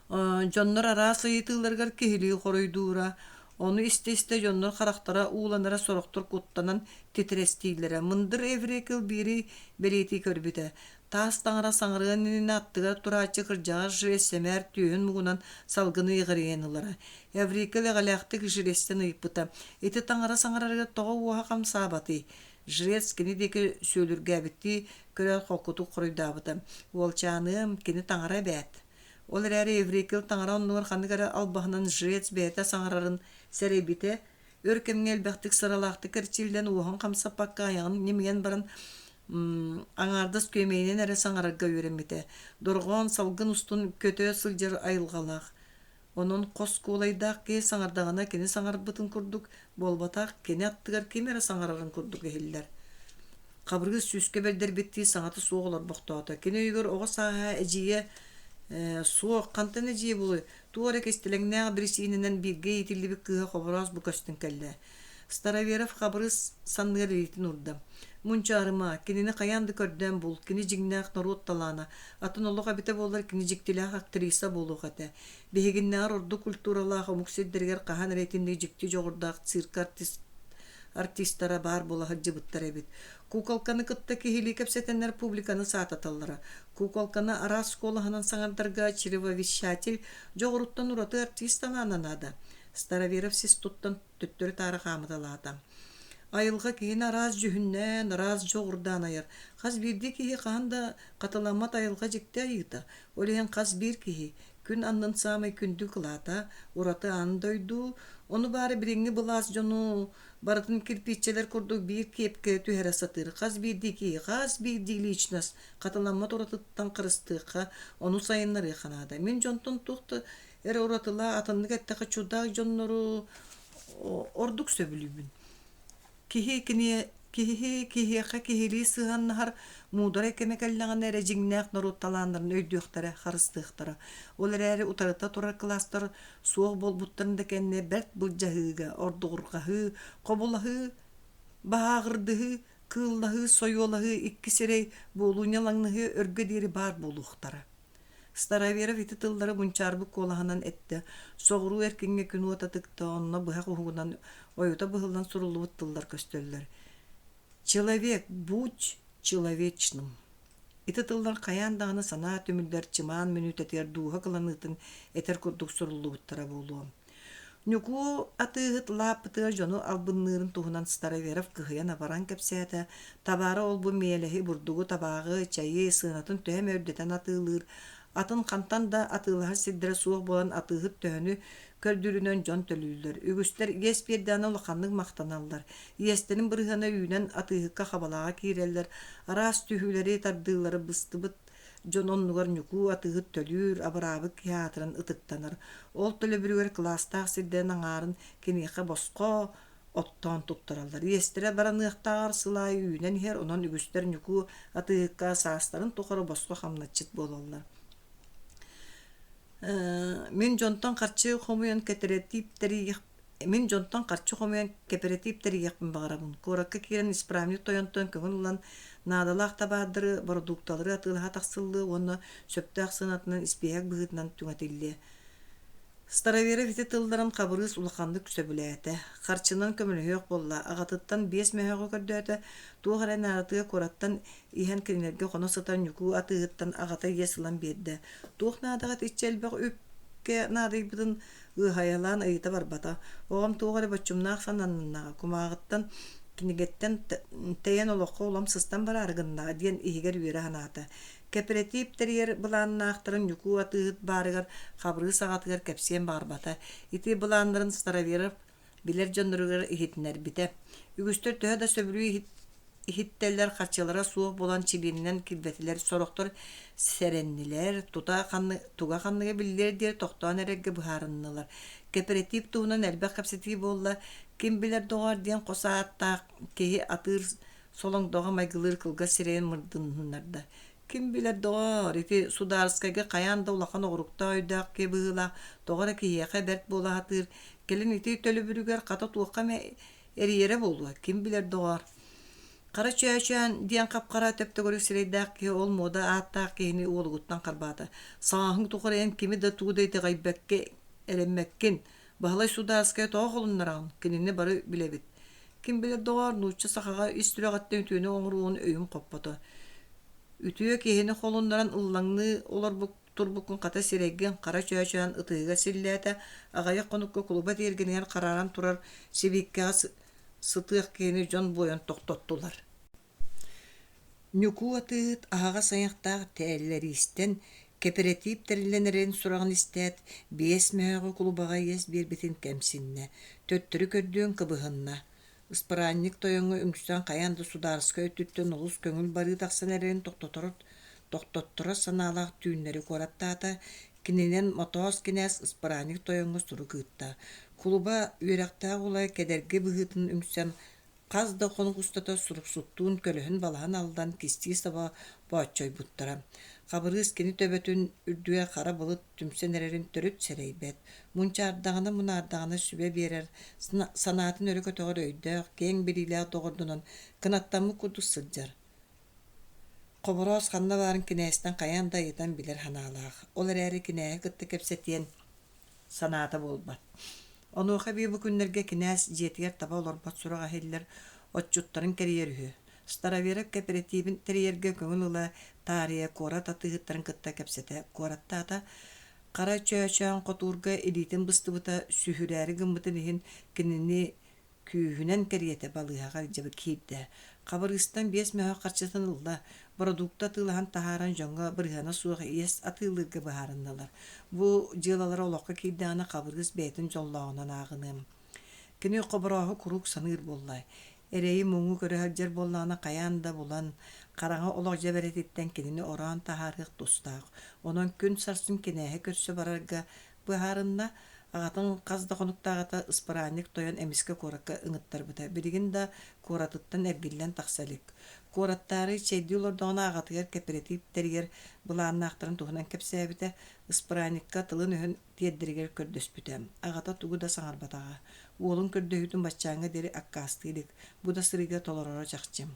Дьоннор араас ыйытыыларыгар киһилии хоруйдуура, ону истэ-истэ дьоннор харахтара ууланара сорохтор куттанан титирэстииллэрэ. Мындыр Эврикил биири бэлиэтии көрбүтэ. Таас таҥара саҥарыан иннинэ аттыгар турааччы кырдьаҕас жрец сэмээр түөһүн муҥунан салгыны иҕирийэн ылара. Эврикл эҕэлээхтик жрецтэн ыйыппыта: «Ити таҥара саҥарарыгар тоҕо уоһа хамсаабатый?» Жрец кини диэки сүөлүргээбиттии көрөн холкутук хоруйдаабыта: «Уолчааныам, кини таҥара эбээт». Ол эрээри Еврикил таҥара оннугар ханнык эрэ албаһынан жрец бэйэтэ саҥарарын сэрэйбитэ, өр кэмҥэ элбэхтик сыралаахтык эрчиллэн уоһун хамсаппакка айаҕын ньимийэн баран аҥаардас күөмэйинэн эрэ саҥарарга үөрэммитэ. Дорҕоон салгын устун көтө сылдьар айылҕалаах. Онон хос куолайдаах киһи саҥардаҕына кини саҥарбытын курдук буолбатах, кини аттыгар ким эрэ саҥарарын курдук иһиллэр. Хабырыыс сүүскэ бэрдэрбиттии саҥата суох олорбохтоото. Кини өйүгэр оҕо сааһа эдьиийэ суох, хантан эдьиийэ буолуой, туох эрэ кистэлэҥнээх бирисиинэнэн бииргэ иитиллибит кыыһа Хобороос бу көстөн кэллэ. Староверов Хабырыыс санныгар илиитин уурда. Мунчаарыма, кинини хайаан да көрдөөн бул, кини дьиҥнээх норуот талаана, атын олох эбитэ буоллар кини дьиктилээх актриса буолуох этэ. Биһигиннээҕэр ордук культуралаах омук сирдэригэр хаһан эрэ итинник дьикти дьоҕурдаах циркэ артист артистара баар буола сылдьыбыттар эбит. Куколканы кытта киһилии кэпсэтэннэр публиканы саататаллара. Куколканы араас куолаһынан саҥардарга чревовещатель дьоҕуруттан ураты артист талаана наада. Староверов сис туттан төттөрү-таары хаамыталаата. Айылҕа киһини араас дьүһүннээн, араас дьоҕурдаан айар. Хас биирдии киһи хаһан да хатыламмат айылҕа дьикти айыыта. Ол иһин хас биир киһи күн аннын саамай күндү кылаата, ураты аан дойду, ону баара билиҥҥи былаас дьону барытын кирпииччэлэр курдук биир киэпкэ түһэрэ сатыыр. Хас биирдии киһи, хас биирдии личность хатыламмат уратыттан харыстыахха, ону сайыннарыахха наада. Мин дьонтон туох да эрэ уратылаах, атыннык эттэххэ чудаак дьоннору ордук сөбүлүүбүн. Киһи кини киһи киһиэхэ киһилии сыһыаннаһар муударай кэмэ кэллэҕинэ эрэ дьиҥнээх норуот талааннарын өйдүөхтэрэ, харыстыахтара. Ол эрээри утарыта турар кылаастар суох буолбуттарын да кэннэ бэрт былдьаһыыга, ордугурҕаһыы, хобулаһыы, баһааҕырдыһыы, кыыллаһыы, сойуолаһыы икки сирэй буолуу ньалаҥнаһыы өргө диэри баар буолуохтара. Староверов ити тыллары мунчаарбыт куолаһынан эттэ, соҕуруу эркиҥҥэ күн уота тыкта, онно быһах уһугунан ойута быһыллан суруллубут тыллар көстөллөр: «Человек, будь человечным» Ити тыллар хайаан даҕаны санаа түмүллэр чымаан мүнүүтэтигэр дууһа кыланыытын этэр курдук суруллубуттара буолуо. Ньукуу атыыһыт лааппытыгар дьону албынныырын туһунан Староверов кыһыйан-абаран кэпсээтэ, табаара ол-бу миэлэһи, бурдугу, табааҕы, чэйи сыанатын төһө эмэ үрдэтэн атыылыыр, атын хантан да атыылаһар сирдэрэ суох буолан атыыһыт төһөнү көрдүүрүнэн дьон төлүүллэр. Үгүстэр иэс биэрдэҕинэ улаханнык махтаналлар. Иэстэрин бырыһыана үүнэн атыыһыкка хабалаҕа киирэллэр, араас түһүүлэри, тардыылары быстыбыт Дьон оннугар Ньукуу атыыһыт төлүүр, абыраабыт киһи аатыран ытыктанар. Ол төлөбүрүгэр кылаастаах сирдэрин аҥаарын киниэхэ босхо оттоон туттараллар. Иэстэрэ бараныахтааҕар сыл аайы үүнэн иһэр, онон үгүстэр Ньукуу атыыһыкка саастарын тухары босхо хамначчыт буолаллар. Мин дьонтон харчы хомуйан кэпэрэтиип тэрийиэх Мин дьонтон харчы хомуйан кэпэрэтиип тэрийиэхпин баҕарабын. Куоракка киирэн исправник тойонтон көҥүл ылан, наадалаах табаардары, бородуукталары атыылаһа тахсыллыа уонна сөптөөх сыанатынан испииһэк быһыытынан түҥэтиллиэ. Староверов ити тылларын Хабырыыс улаханнык сөбүлээтэ. Харчынан көмөлөһүөх буолла, аҕатыттан биэс мөһөөҕү көрдөөтө, туох эрэ наадатыгар куораттан иһэн кинилэргэ хоно сытар Ньукуу атыыһыттан аҕата иэс ылан биэрдэ. Туох наадаҕа итиччэ элбэх үпкэ наадыйбытын Ыаһайалаан ыйыта барбата. Оҕом туох эрэ боччумнаах сананнаҕа, кумааҕыттан, кинигэттэн тэйэн олоххо улам сыстан бараары гыннаҕа диэн иһигэр үөрэ санаата. Кэпэрэтиип тэрийэр былааннаахтарын Ньукуу атыыһыт баарыгар Хабырыыс аҕатыгар кэпсиэн баҕарбата. Ити былааннарын Староверов билэр дьонноругар иһитиннэрбитэ. Үгүстэр төһө да сөбүлүү иһиттэллэр, харчылара суох буолан чилиэнинэн киирбэтилэр, сорохтор сэрэннилэр, тута ханны, туга ханныга биллиэр диэри тохтоон эрэргэ быһаарыннылар. Кэпэрэтиип туһунан элбэх кэпсэтии буолла, ким билэр доҕоор диэн хос ааттаах киһи атыыр солоҥдоҕо майгылыыр кылгас сирэйин мырдыннарда. Ким билэр, доҕоор, ити судаарыскайга хайаан да улахан оҕуруктаах өйдөөх киһи быһыылаах, тоҕо эрэ киһиэхэ бэрт буола сатыыр, кэлин ити төлөбүрүгэр хата туохха эмэ эрийэрэ буолуо, ким билэр, доҕоор. Хара Чөөчөөн диэн хап-хара төп-төгүрүк сирэйдээх киһи ол муода ааттаах киһини уолугуттан харбаата. Сааһыҥ тухары эн кими да тугу да итэҕэйбэккэ эрэммэккин. Баһылай судаарыскай тоҕо холуннараҕын, кинини бары билэбит. Ким билэр, доҕоор, нуучча сахаҕа ис сүрэҕиттэн үтүөнү оҥоруоҕун өйүм хоппото. Үтүө киһини холуннаран ыллаҥныы олорбут турбуккун хата сирэйгин хара чөөчөөн ытыһыгар силлээтэ, аҕыйах хонукка кулуба тиэргэнигэр харааран турар сибииккэҕэ сытыах киһини дьон буойан тохтоттулар. Ньукуу атыыһыт аһаҕас айахтаах тээллэриистэн кэпэрэтиип тэриллэн эрэрин сураҕын истээт, биэс мөһөөҕү кулубаҕа иэс биэрбитин кэмсиннэ, төттөрү көрдүөн кыбыһынна. Ыспыраанньык тойоҥҥо үҥсэн хайаан да судаарыскай өттүттэн олус көҥүл барыы тахсан эрэрин тохтотторор санаалаах түүннэри куораттаата, кининэн Мотоос кинээс ыспыраанньык тойоҥҥо сурук ыытта. Кулуба үөрэхтээх уола кэдэрги быһыытын үҥсэн Хас да хонук устата суруксуттуун көлөһүн-балаһын аллан кистии-саба бооччойбуттара. Хабырыыс кини төбөтүн үрдүгэр хара былыт түмсэн эрэрин төрүт сэрэйбэт. Мунчаардаҕына-мунаардаҕына сүбэ биэрэр, санаатын өрө көтөҕөр өйдөөх, киэҥ билиилээх доҕордонон кынаттаммыт курдук сылдьар. Хобороос ханна баарын кинээстэн хайаан да ыйытан билэр санаалаах. Ол эрээри кинээһи кытта кэпсэтиэн санаата буолбат. Онуоха эбии бу күннэргэ кинээс дьиэтигэр таба олорбот сураҕа иһиллэр, отчуттарын кэрийэр үһү. Староверов кэпэрэтиибин тэрийэргэ көҥүл ыла таарыйа куорат атыыһыттарын кытта кэпсэтэ куораттаата. Хара Чөөчөөн хотуурга илиитин быстыбыта сүһүрээри гыммытын иһин кинини Күүһүнэн кэриэтэ балыыһаҕа илдьэ киирдэ. Хабырыыстан биэс мөһөөх харчытын ылла, бородуукта атыылаһан таһааран дьоҥҥо бырыһыана суох иэс атыылыырга быһаарыннылар. Бу дьыалалара олоххо киирдэҕинэ Хабырыыс бэйэтин дьоллооҕунан ааҕыныам. Кини Хоборооһу куруук саныыр буолла. Эрэйи-муҥу көрө сылдьар буоллаҕына хайаан да булан, хараҥа олох дьэбэрэтиттэн кинини ороон таһаарыах тустаах. Онон күн сарсын кинээһи көрсө барарга Быһаарынна, аҕатын хас да хонуктааҕыта ыспыраанньык тойон эмискэ куоракка ыҥыттарбыта. Билигин да куоратыттан эргиллэн тахса илик. Куораттаары чэйдии олордоҕуна аҕатыгар кэпэрэтиип тэрийэр былааннаахтарын туһунан кэпсээбитэ, ыспыраанньыкка тылын-өһүн тиэрдэригэр көрдөспүтэ. Аҕата тугу да саҥарбатаҕа. Уолун көрдөһүүтүн баччааҥҥа диэри аккаастыы илик, бу да сырыыга толороро чахчы.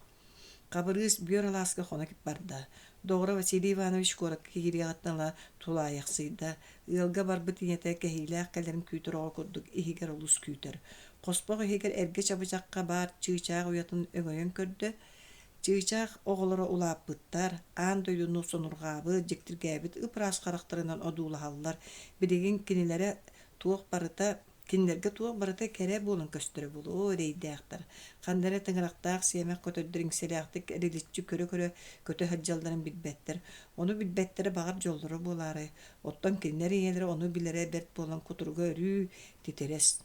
Хабырыыс бүөр алааска хоно барда. Доҕоро Василий Иванович куоракка киириэҕиттэн ыла тулаайахсыйда. Ыалга барбыт ийэтэ кэһиилээх кэлэрин күүтэр оҕо курдук иһигэр олус күүтэр. Хоспох иһигэр эргэ чабычахха баар чыычаах уйатын өҥөйөн көрдө. Чыычаах оҕолоро улааппыттар, аан дойдуну сонурҕаабыт, дьиктиргээбит ып-ыраас харахтарынан одуулаһаллар. Билигин кинилэрэ туох барыта Кинилэргэ туох барыта кэрэ буолан көстөрө буолуо эрэйдээхтэр. Ханна эрэ тыҥырахтаах сиэмэх көтөрдөр иҥсэлээхтик эриличчи көрө-көрө көтө сылдьалларын билбэттэр. Ону билбэттэрэ баҕар дьоллоро буолаарай? Оттон кинилэр ийэлэрэ ону билэрэ бэрт буолан кутуруга өрүү титирэс.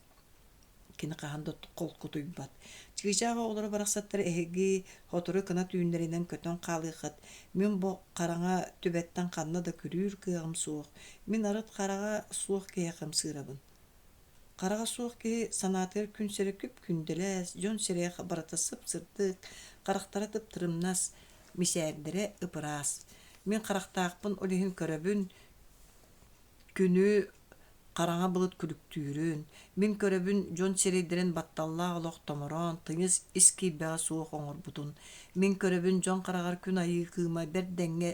Кини хаһан да холкутуйбат. Чыычаах оҕолоро барахсаттар эһиги сотору кынат үүннэринэн көтөн хаалыаххыт. Мин бу хараҥа түбэттэн ханна да күрүүр кыаҕым суох. Мин арыт хараҕа суох киһиэхэ ымсыырабын. Хараҕа суох киһи санаатыгар күн сирэ күп-күндэлэс, дьон сирэйэ барыта сып-сырдык, харахтара тып-тырымнас, мичээрдэрэ ып-ыраас. Мин харахтаахпын ол иһин көрөбүн, күнү хараҥа былыт күлүктүүрүн, мин көрөбүн дьон сирэйдэрин батталлаах олох томороон, тыйыс ис киирбэҕэ суох оҥорбутун, мин көрөбүн дьон хараҕар күн айыы кыыма бэрт дэҥҥэ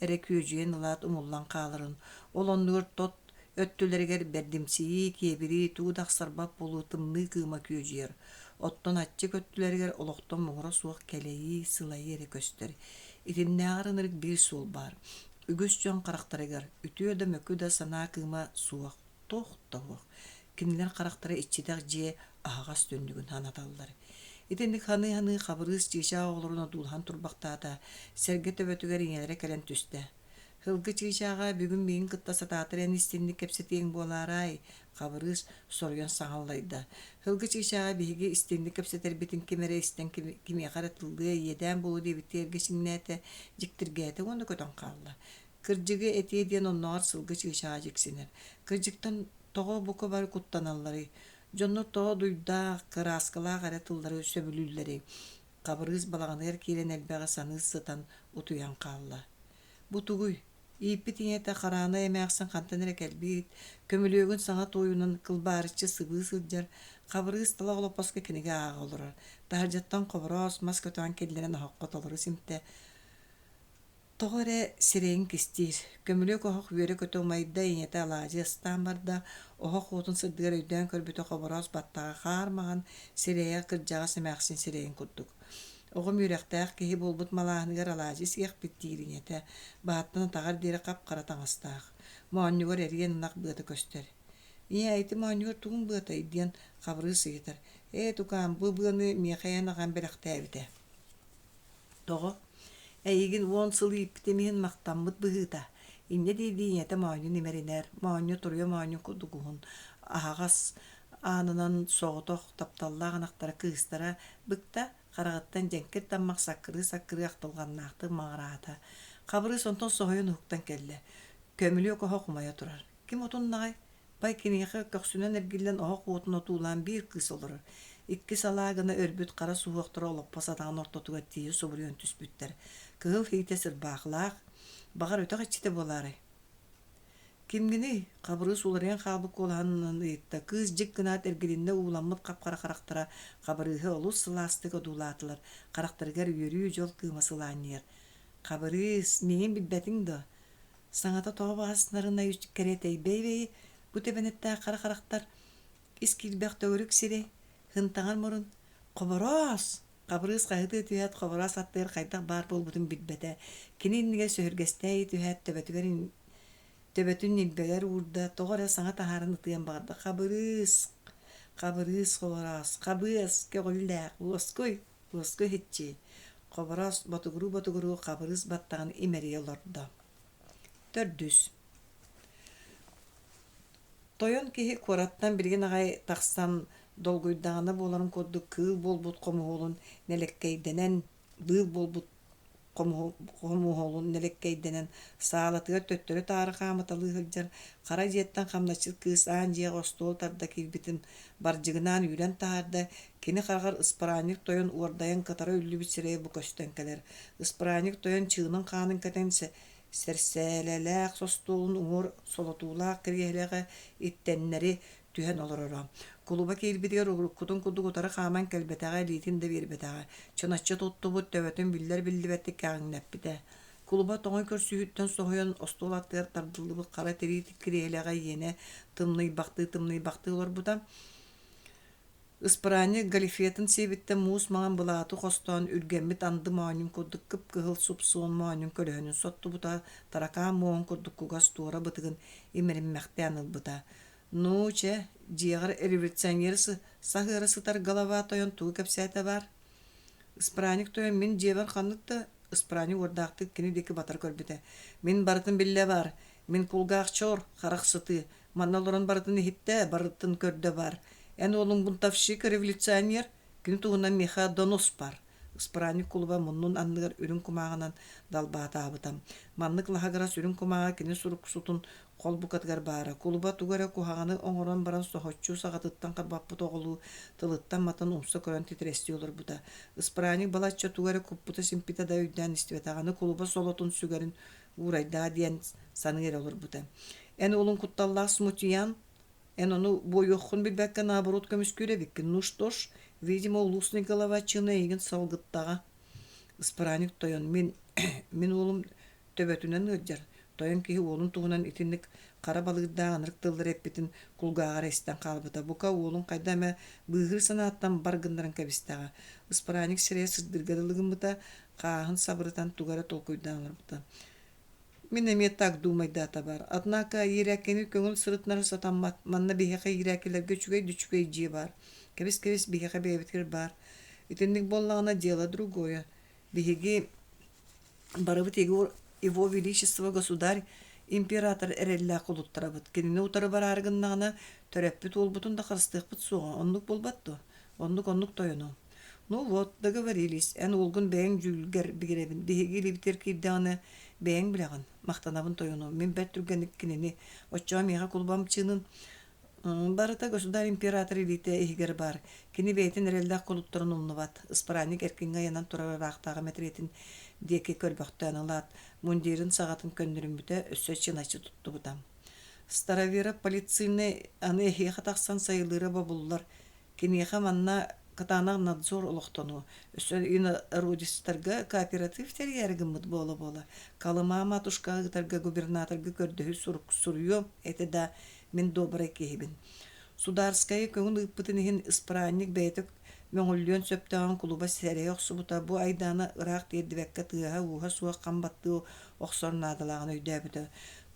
эрэ күөдьүйэн ылаат умуллан хааларын, ол оннугар тот өттүлэригэр бэрдимсийии, киэбирии, тугу да ахсарбат буолуу тымныы кыыма күөдьүйэр, оттон аччык өттүлэригэр олохтон муҥура суох кэлэйии, сылайыы эрэ көстөр. Итиннээҕэр ынырык биир суол баар. Үгүс дьон харахтарыгар үтүө да мөкү да санаа кыыма суох, туох да суох. Кинилэр харахтара иччитэх дьиэ аһаҕас түннүгүн санаталлар. Итинник саныы-саныы Хабырыыс чыычаах оҕолорун одуулаһан турбахтаата, сэргэ төбөтүгэр ийэлэрэ кэлэн түстэ. Сылгы чыычааҕа бүгүн миигин кытта сатаатар эн истинник кэпсэтиэҥ буолаарай? Хабырыыс соруйан саҥаллайда. Сылгы чыычааҕа биһиги истинник кэпсэтэрбитин ким эрэ истэн кимиэхэ эрэ тыллыа, иэдээн буолуо диэбиттии эргичиҥнээтэ, дьиктиргээтэ уонна көтөн хаалла. Кырдьыгы этиэ диэн оннооҕор сылгы чыычааҕа дьиксинэр. Кырдьыктан тоҕо бука бары куттаналларый? Дьоннор тоҕо дуйдаах, кырааскалаах эрэ тыллары сөбүлүүллэрий? Хабырыыс балаҕаныгар киирэн элбэҕи саныы сытан утуйан хаалла. Бу тугуй? Ииппит ийэтэ Хараанай эмээхсин хантан эрэ кэлбит, көмүлүөгүн саҥа туойунан кылбаарыччы сыбыы сылдьар, Хабырыыс талах олоппоско кинигэ ааҕа олорор. Таһырдьаттан хобороос мас көтөҕөн киллэрэн оһоххо толору симтэ. Тоҕо эрэ сирэйин кистиир, көмүлүөк оһох үөрэ-көтө умайда, ийэтэ алаадьы астаан барда, оһох уотун сырдыгар өйдөөн көрбүтэ Хобороос баттаҕа хаар маҥан, сирэйэ кырдьаҕас эмээхсин сирэйин курдук. Оҕом үөрэхтээх киһи буолбут малааһыныгар алаадьы сиэхпит диир ийэтэ, баһыттан атаҕар диэри хап-хара таҥастаах, моонньугар эриэн ынах быата көстөр. «Ийээ, ити моонньугар тугуҥ быатай?» диэн Хабырыыс ыйытар. «Ээ, тукаам, бу быаны миэхэ эн аҕам бэлэхтээбитэ». Тоҕо? Эйигин 10 сыл ииппитим иһин махтаммыт быһыыта. Инньэ дии-дии ийэтэ моонньун имэринэр, моонньу туруйа моонньун курдук уһун, аһаҕас аанынан соҕотох тапталлаах ынахтара кыыстара быкта, хараҕыттан дьэҥкир таммах саккырыы-саккырыы ахтылҕаннаахтык маҕыраата. Хабырыыс онтон соһуйан уһуктан кэллэ. Көмүлүөк оһох умайа турар. Ким отуннаҕай? Пай киниэхэ көхсүнэн эргиллэн оһох уотун отуулаан биир кыыс олорор. Икки салаа гына өлбүт хара суһуохтара олоппос атаҕын ортотугар тиийэ субуруйан түспүттэр. Кыһыл иитэ сырбаахылаах, баҕар өтөх иччитэ буолаарай? Кимҥиний? Хабырыыс уларыйан хаалбыт куолаһынан ыйытта. Кыыс дьик гынаат эргилиннэ ууламмыт хап-хара харахтара Хабырыыһы олус сылаастык одуулаатылар. Харахтарыгар үөрүү, дьол кыыма сылаанньыйар. Хабырыыс, миигин билбэтиҥ дуо? Саҥата тоҕо баҕас нарынай кэриэтэйбэй бу тэбэнэттээх хара харахтар ис киирбэх төгүрүк сирэй, һынтаҥар мурун, «Хобороос!» Хабырыыс хаһытыы түһээт, Хобороос аттыгар хайдах баар буолбутун билбэтэ. Кини иннигэр сөһүргэстээй түһээт, төбөтүгэр төбөтүн ньилбэгэр уурда, тоҕо эрэ саҥа таһааран ытыан баҕарда: «Хабырыыс, Хабырыыс, Хобороос, Хабыас, көҕүллээх, уоскуй, уоскуй иһиччи!» Хобороос ботугуруу-ботугуруу Хабырыыс баттаҕын имэрийэ олордо. Төрдүс. Тойон киһи куораттан билигин аҕай тахсан долгуйдаҕына буоларын курдук кыыл буолбут хомуһуолун нэлэккэйдэнэн, быыл буолбут хомуһуолун нэлэккэйдэнэн саалатыгар төттөрү-таары хаамыталыы сылдьар хара дьиэттэн хамначчыт кыыс аан дьиэҕэ остуол тарда киирбитин бардьыгынаан үүрэн таһаарда, кини хараҕар ыспыраанньык тойон уордайан кытара үллүбүт сирэйэ бу көстөн кэлэр. Ыспыраанньык тойон чыынын-хаанын кэтэн сэрсээлэлээх остуолун уҥуор солотуулаах кириэһилэҕэ иттэннэри түһэн олороро. Кулуба киирбитигэр уруккутун курдук утары хааман кэлбэтэҕэ, илиитин да биэрбэтэҕэ. Чыначчы туттубут, төбөтүн биллэр-биллибэттик кэҕиҥнэппитэ. Кулуба тоҥой көрсүһүүттэн соһуйан, остуол аттыгар тардыллыбыт хара тирии кириэһилэҕэ иэнэ тымныйбахтыы-тымныйбахтыы олорбута. Ыспыраанньык галифетын сиэбиттэн муус маҥан былааты хостоон, үргэммит анды моонньун курдук кып-кыһыл суп-суон моонньун көлөһөнүн соттубута, таракаан муоһун курдук кугас туора бытыгын имэриммэхтээн ылбыта. «Ну, чэ, дьиэҕэр революционер саһыара сытар голова тойон тугу кэпсээтэ баар?» Ыспыраанньык тойон мин дьиэбэр ханнык да ыспыраанньык уордаахтык кини диэки батары көрбүтэ. «Мин барытын биллэ баар, мин кулгаах чоор, харах сытыы, Манна олорон барытын иһиттэ, барытын көрдө бар. Эн уолуҥ бунтовщик, революционер, кини туһунан миэхэ донос бар. Ыспыраанньык кулуба муннун анныгар үрүҥ кумааҕынан далбаатаабыта. Маннык лаһыгырас үрүҥ кумааҕы кини суруксутун холбукатыгар баара. Кулуба тугу эрэ куһаҕаны оҥорон баран соһуччу саҕатыттан харбаппыт оҕолуу тылыттан матан умса көрөн титирэстии олорбута. Ыспыраанньык балачча тугу эрэ куппута-симпитэ да өйдөөн истибэтэҕэ. Аны кулуба солотун сүгэрин уурайдаа диэн саныы эрэ олорбута. Эн уолуҥ кутталлаах смутьян, эн ону буойуоххун билбэккэ наоборот көмүскүүр эбиккин. Ну что ж, видимо, улусный голова чыына эйигин салгыттаҕа. Ыспыраанньык тойон, мин, мин уолум төбөтүнэн ыалдьар. Тойон киһи уолун туһунан итинник хара балыырдаах ынырык тыллары эппитин кулгааҕар истэн хаалбыта. Бука уолун хайда эмэ быыһыыр санааттан бар гыннаран кэбистэҕэ. Ыспыраанньык сирэйэ сырдыырга дылы гыммыта, хааһын сабырытан тугу эрэ толкуйдаан олорбута. Мин эмиэ так думайдаата баар. Однако иирээкини көҥүл сырытынара сатаммат. Манна биһиэхэ иирээкилэргэ үчүгэй да үчүгэй дьиэ баар. Кэбис-кэбис биһиэхэ бэйэбитигэр баар. Итинник буоллаҕына дело другое. Биһиги барыбыт Егор Его Величество Государь император эрэллээх кулуттарабыт. Кинини утары бараары гыннаҕына төрөппүт уолбутун да харыстыахпыт суоҕа. Оннук буолбат дуо? Оннук-оннук тойону. Ну вот, договорились. Эн уолгун бэйэҥ дьүүлгэр бигэрэбин. Биһиги илиибитигэр киирдэҕинэ, бэйэҥ билэҕин. Махтанабын тойону. Мин бэрт түргэнник кинини, оччоҕо миэхэ кулубам чыынын барыта государь император илиитэ иһигэр баар. Кини бэйэтин эрэллээх кулуттарын умнубат. Ыспыраанньык эркиҥҥэ ыйанан турар ыраахтааҕы мэтириэтин диэки көрбөхтөөн ылаат, мундирын саҕатын көннөрүммүтэ, өссө чыначчы туттубута. Староверов полицейный аны эһиэхэ тахсан сайылыыра бобуллар. Киниэхэ манна кытаанах надзор олохтонуо. Өссө инородецтарга кооператив тэрийээри гыммыт буола-буола. Колыма матушкаҕа ыытарга губернаторга көрдөһүү сурук суруйуом этэ да, мин добрай киһибин. Сударскайы көҥүл ыыппытын иһин ыспыраанньык бэйэтэ Мөҥүллүөн сөптөөҕүн кулуба сэрэйэ охсубута, бу айдааны ыраах тиэрдибэккэ тыаһа-ууһа суох хам баттыы охсор наадалааҕын өйдөөбүтэ.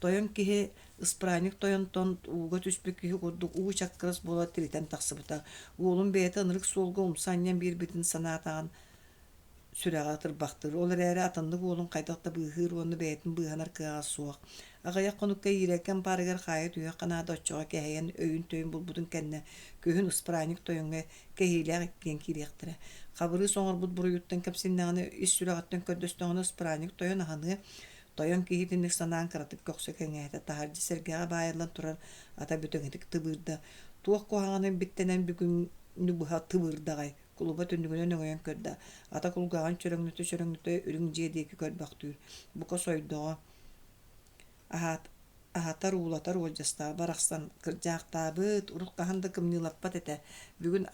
Тойон киһи ыспыраанньык тойонтон ууга түспүт киһи курдук уу чаккырас буола тиритэн тахсыбыта. Уолун бэйэтэ ынырык суолга умса анньан биэрбитин санаатаҕын сүрэҕэ ытырбахтыыр. Ол эрээри атыннык уолун хайдах да быыһыыр уонна бэйэтин быыһанар кыаҕа суох. Аҕыйах хонукка иирэргэ ампаарыгар хаайа түһүөххэ наада оччоҕо кэһэйэн өйүн-төйүн булбутун кэннэ күһүн ыспыраанньык тойоҥҥо кэһиилээх иккиэн киириэхтэрэ. Хабырыыс оҥорбут буруйуттан кэмсиннэҕинэ, ис сүрэҕиттэн көрдөстөҕүнэ ыспыраанньык тойон аһыныа, тойон киһи итинник санаан кыратык көхсө кэҥээтэ, таһырдьа сэргэҕэ баайыллан турар ата бүтэҥитик тыбыырда. Туох куһаҕаны биттэнэн бүгүҥҥү быһа тыбыырдаҕай? Кулуба түннүгүнэн өҥөйөн көрдө, ата кулгааҕын чөрөҥнөтө-чөрөҥнөтө үрүҥ дьиэ диэки көрбөхтүүр, бука сойдоҕо, аһаат аһатар, уулатар уолдьастаҕа барахсан кырдьаахтаабыт, урут хаһан да кымньыылаппат этэ, бүгүн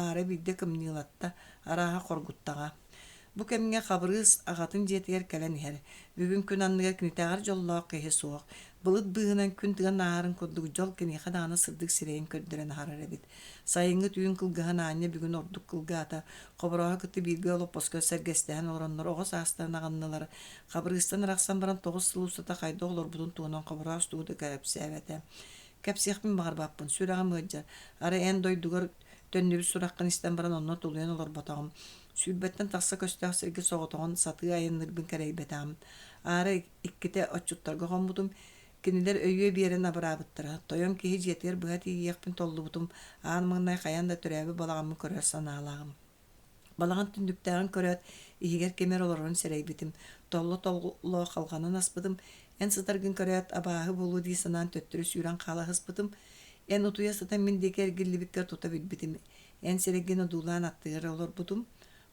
аара биирдэ кымньыылатта, арааһа хоргуттаҕа. Бу кэмҥэ Хабырыыс аҕатын дьиэтигэр кэлэн иһэр. Бүгүн күн анныгар кинитээҕэр дьоллоох киһи суох. Былыт быыһынан күн тыган ааһарын курдук дьол киниэхэ даҕаны сырдык сирэйин көрдөрөн аһарар эбит. Сайыҥҥы түүн кылгаһын аанньа бүгүн ордук кылгаата. Хоборооһу кытта бииргэ олоппоско сэргэстэһэн олороннор оҕо саастарын аҕыннылар. Хабырыыстан арахсан баран 9 сыл устата хайдах олорбутун туһунан Хобороос тугу да кэпсээбэтэ. Кэпсиэхпин баҕарбаппын, сүрэҕим ыалдьар. Арай эн дойдугар төннүбүт сураххын истэн баран онно тулуйан олорботоҕум. Сүүрбэттэн тахса көстөөх сиргэ соҕотоҕун сатыы айанныырбын кэрэйбэтэҕим. Аара иккитэ отчуттарга хоммутум. Кинилэр өйүө биэрэн абыраабыттара. Тойон киһи дьиэтигэр быһа тиийиэхпин толлубутум, аан маҥнай хайаан да төрөөбүт балаҕаммын көрөр санаалааҕым. Балаҕан түннүктээҕин көрөөт, иһигэр ким эрэ олорорун сэрэйбитим. Толло-толло халҕанын аспытым, эн сытаргын көрөөт, абааһы буолуо дии санаан төттөрү сүүрэн хаалаһыспытым. Эн утуйа сытан мин диэки эргиллибиккэр тута билбитим. Эн сирэйгин одуулаан аттыгар олорбутум.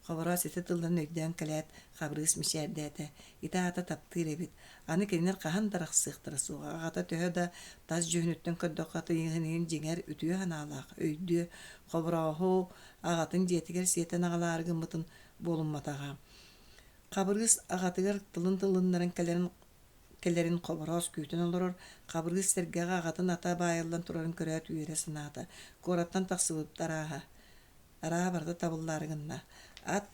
Хобороос ити тылларын өйдөөн кэлээт, Хабырыыс мичээрдээтэ. Ити аата таптыыр эбит. Аны кинилэр хаһан да арахсыахтара суоҕа. Аҕата төһө да тас дьүһүнүттэн көрдөххө тыйыһын иһин дьиҥэр үтүө санаалаах, өйдүө. Хоборооһу аҕатын дьиэтигэр сиэтэн аҕалаары гыммытын буолумматаҕа. Хабырыыс аҕатыгар тылын тылыннаран кэлэрин кэлэрин Хобороос күүтэн олорор, Хабырыыс сэргэҕэ аҕатын ата баайыллан турарын көрөөт үөрэ санаата. Куораттан тахсыбыт арааһа Арааһа барыта табыллаары гынна. Ат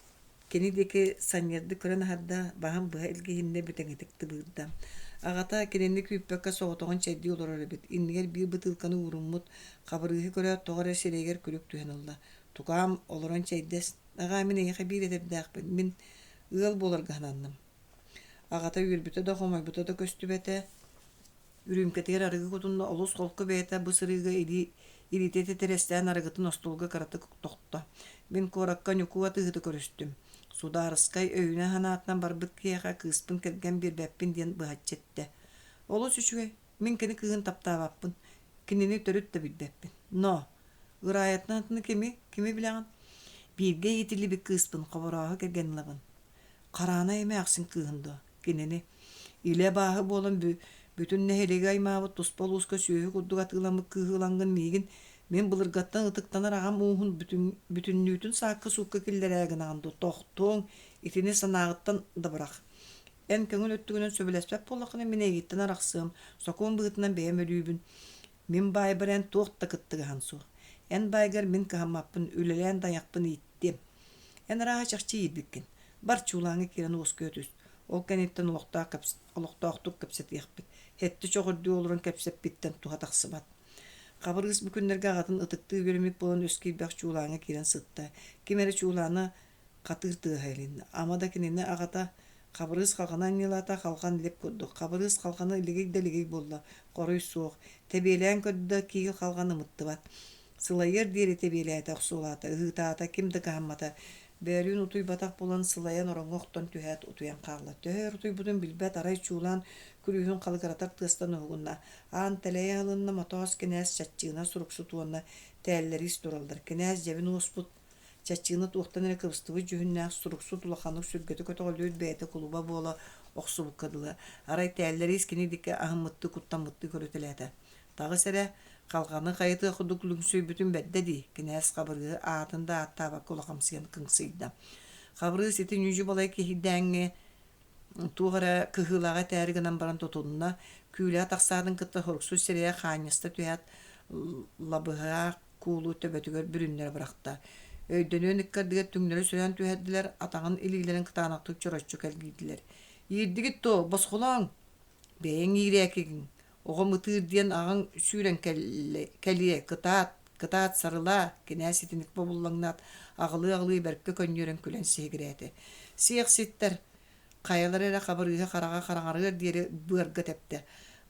кини диэки санньыардык көрөн аһарда, баһын быһа илгиһиннэ бүтэҥитик тыбыырда. Аҕата кинини күүппэккэ соҕотоҕун чэйдии олорор эбит. Иннигэр биир бытыылканы ууруммут, Хабырыыһы көрөөт тоҕо эрэ сирэйигэр күлүк түһэн ылла. Тукаам, олорон чэйдэс. Аҕаа, мин эйиэхэ биир этэрдээхпин. Мин ыал буоларга сананным. Аҕата үөрбүтэ да, хомойбута да көстүбэтэ. Үрүүмкэтигэр арыгы кутунна, олус холку бэйэтэ бу сырыыга илии илиитэ титирэстээн арыгытын остуолга кыратык тохто. Мин куоракка Ньукуу атыыһыты көрүстүм. Судаарыскай өйүнэн-санаатынан барбыт киһиэхэ кыыспын кэргэн биэрбэппин диэн быһаччы эттэ. Олус үчүгэй. Мин кини кыыһын таптаабаппын. Кинини төрүт да билбэппин. Но! Ыраайатын атыны кими, кими билэҕин? Бииргэ иитиллибит кыыспын Хоборооһу кэргэн ылабын. Хараанай эмээхсин кыыһын дуо? Кинини. Илэ абааһы буолан бүтүн нэһилиэги аймаабыт туспа улууска сүөһү курдук атыыламмыт кыыһы ылаҥҥын миигин мин былыргаттан ытыктанар аҕам ууһун бүтүннүүтүн саакка-суукка киллэрээ гынаҕын дуо? Тохтуоҥ, итини санааҕыттан да бырах. Эн көҥүл өттүгүнэн сөбүлэспэт буоллаххына мин эйигиттэн арахсыам, сокуон быһыытынан бэйэм өлүүбүн. Мин баайбар эн туох да кыттыгаһан суох. Эн баайгар мин кыһаммаппын, үлэлээн да айахпын ииттиэм. Эн арааһа чахчы иирбиккин. Бар чуулааҥҥа киирэн уоскуйа түс. Ол кэнниттэн олохтоох олохтоохтук кэпсэтиэхпит. Һэтти чөҕүрдүү олорон кэпсэппиттэн туһа тахсыбат. Хабырыыс бу күннэргэ аҕатын ытыктыы үөрэммит буолан өс киирбэх чуулааҥҥа киирэн сытта. Ким эрэ чуулааны хатыыр тыаһа илиннэ. Ама да кинини аҕата Хабырыыс халҕаны анньыылаата, халҕан лип курдук. Хабырыыс халҕаны илигий да илигий буолла, хоруй суох. Тэбиэлээн көрдө да, киил халҕан ымыттыбат. Сылайыар диэри тэбиэлээтэ, охсуолаата, ыһыытаата, ким да кыһаммата. Бөөлүүн утуйбатах буолан, сылайан ороҥҥо охтон түһээт, утуйан хаалла. Төһө өр утуйбутун билбэт, арай чуулаан күлүүһүн халыгыратар тыастан уһугунна. Аан тэлэйэ аһылынна, Мотоос кинээс чаччыына суруксут уонна тээллэриис тураллар. Кинээс дьэбин уоспут, Чаччыына туохтан эрэ кыбыстыбыт дьүһүннээх суруксут улаханнык сүргэтэ көтөҕүллүбүт бэйэтэ кулуба буола охсубукка дылы. Арай тээллэриис кини диэки аһыммыттыы куттаммыттыы көрүтэлээтэ. Таҕыс эрэ, халҕаны хайытыах курдук лүҥсүйбүтүн бэрдэ дии, кинээс Хабырыыһы аатын да ааттаабакка улахамсыйан кыҥсыйда. Хабырыыс ити ньүдьү-балай киһийдээҥҥи туох эрэ кыһыылааҕы этээри гынан баран тутунна, күүлэҕэ тахсаатын кытта суруксут сирэйэ хаанньаста түһээт, лабыһаах куулу төбөтүгэр бүрүннэрэ бырахта. Өйдөнүөн ыккардыгар түҥнэри сөрөөн түһэрдилэр, атаҕын илиилэрин кытаанахтык чороччу кэлгийдилэр. «Иирдигит дуо, босхолооҥ!» «Бэйэҥ иирээкигиҥ, оҕом ытыыр диэн аҕаҥ сүүрэн кэлиэ, кытаат, кытаат, сарылаа!» кинээс итинник бобуллаҥнаат, аҕылыы-аҕылыы бэркэ көнньүөрэн күлэн сиһигирээтэ. «Сиэхситтэр, Хайалара эрэ хабырыыһа хараҕа хараҥарыар диэри быарга тэптэ.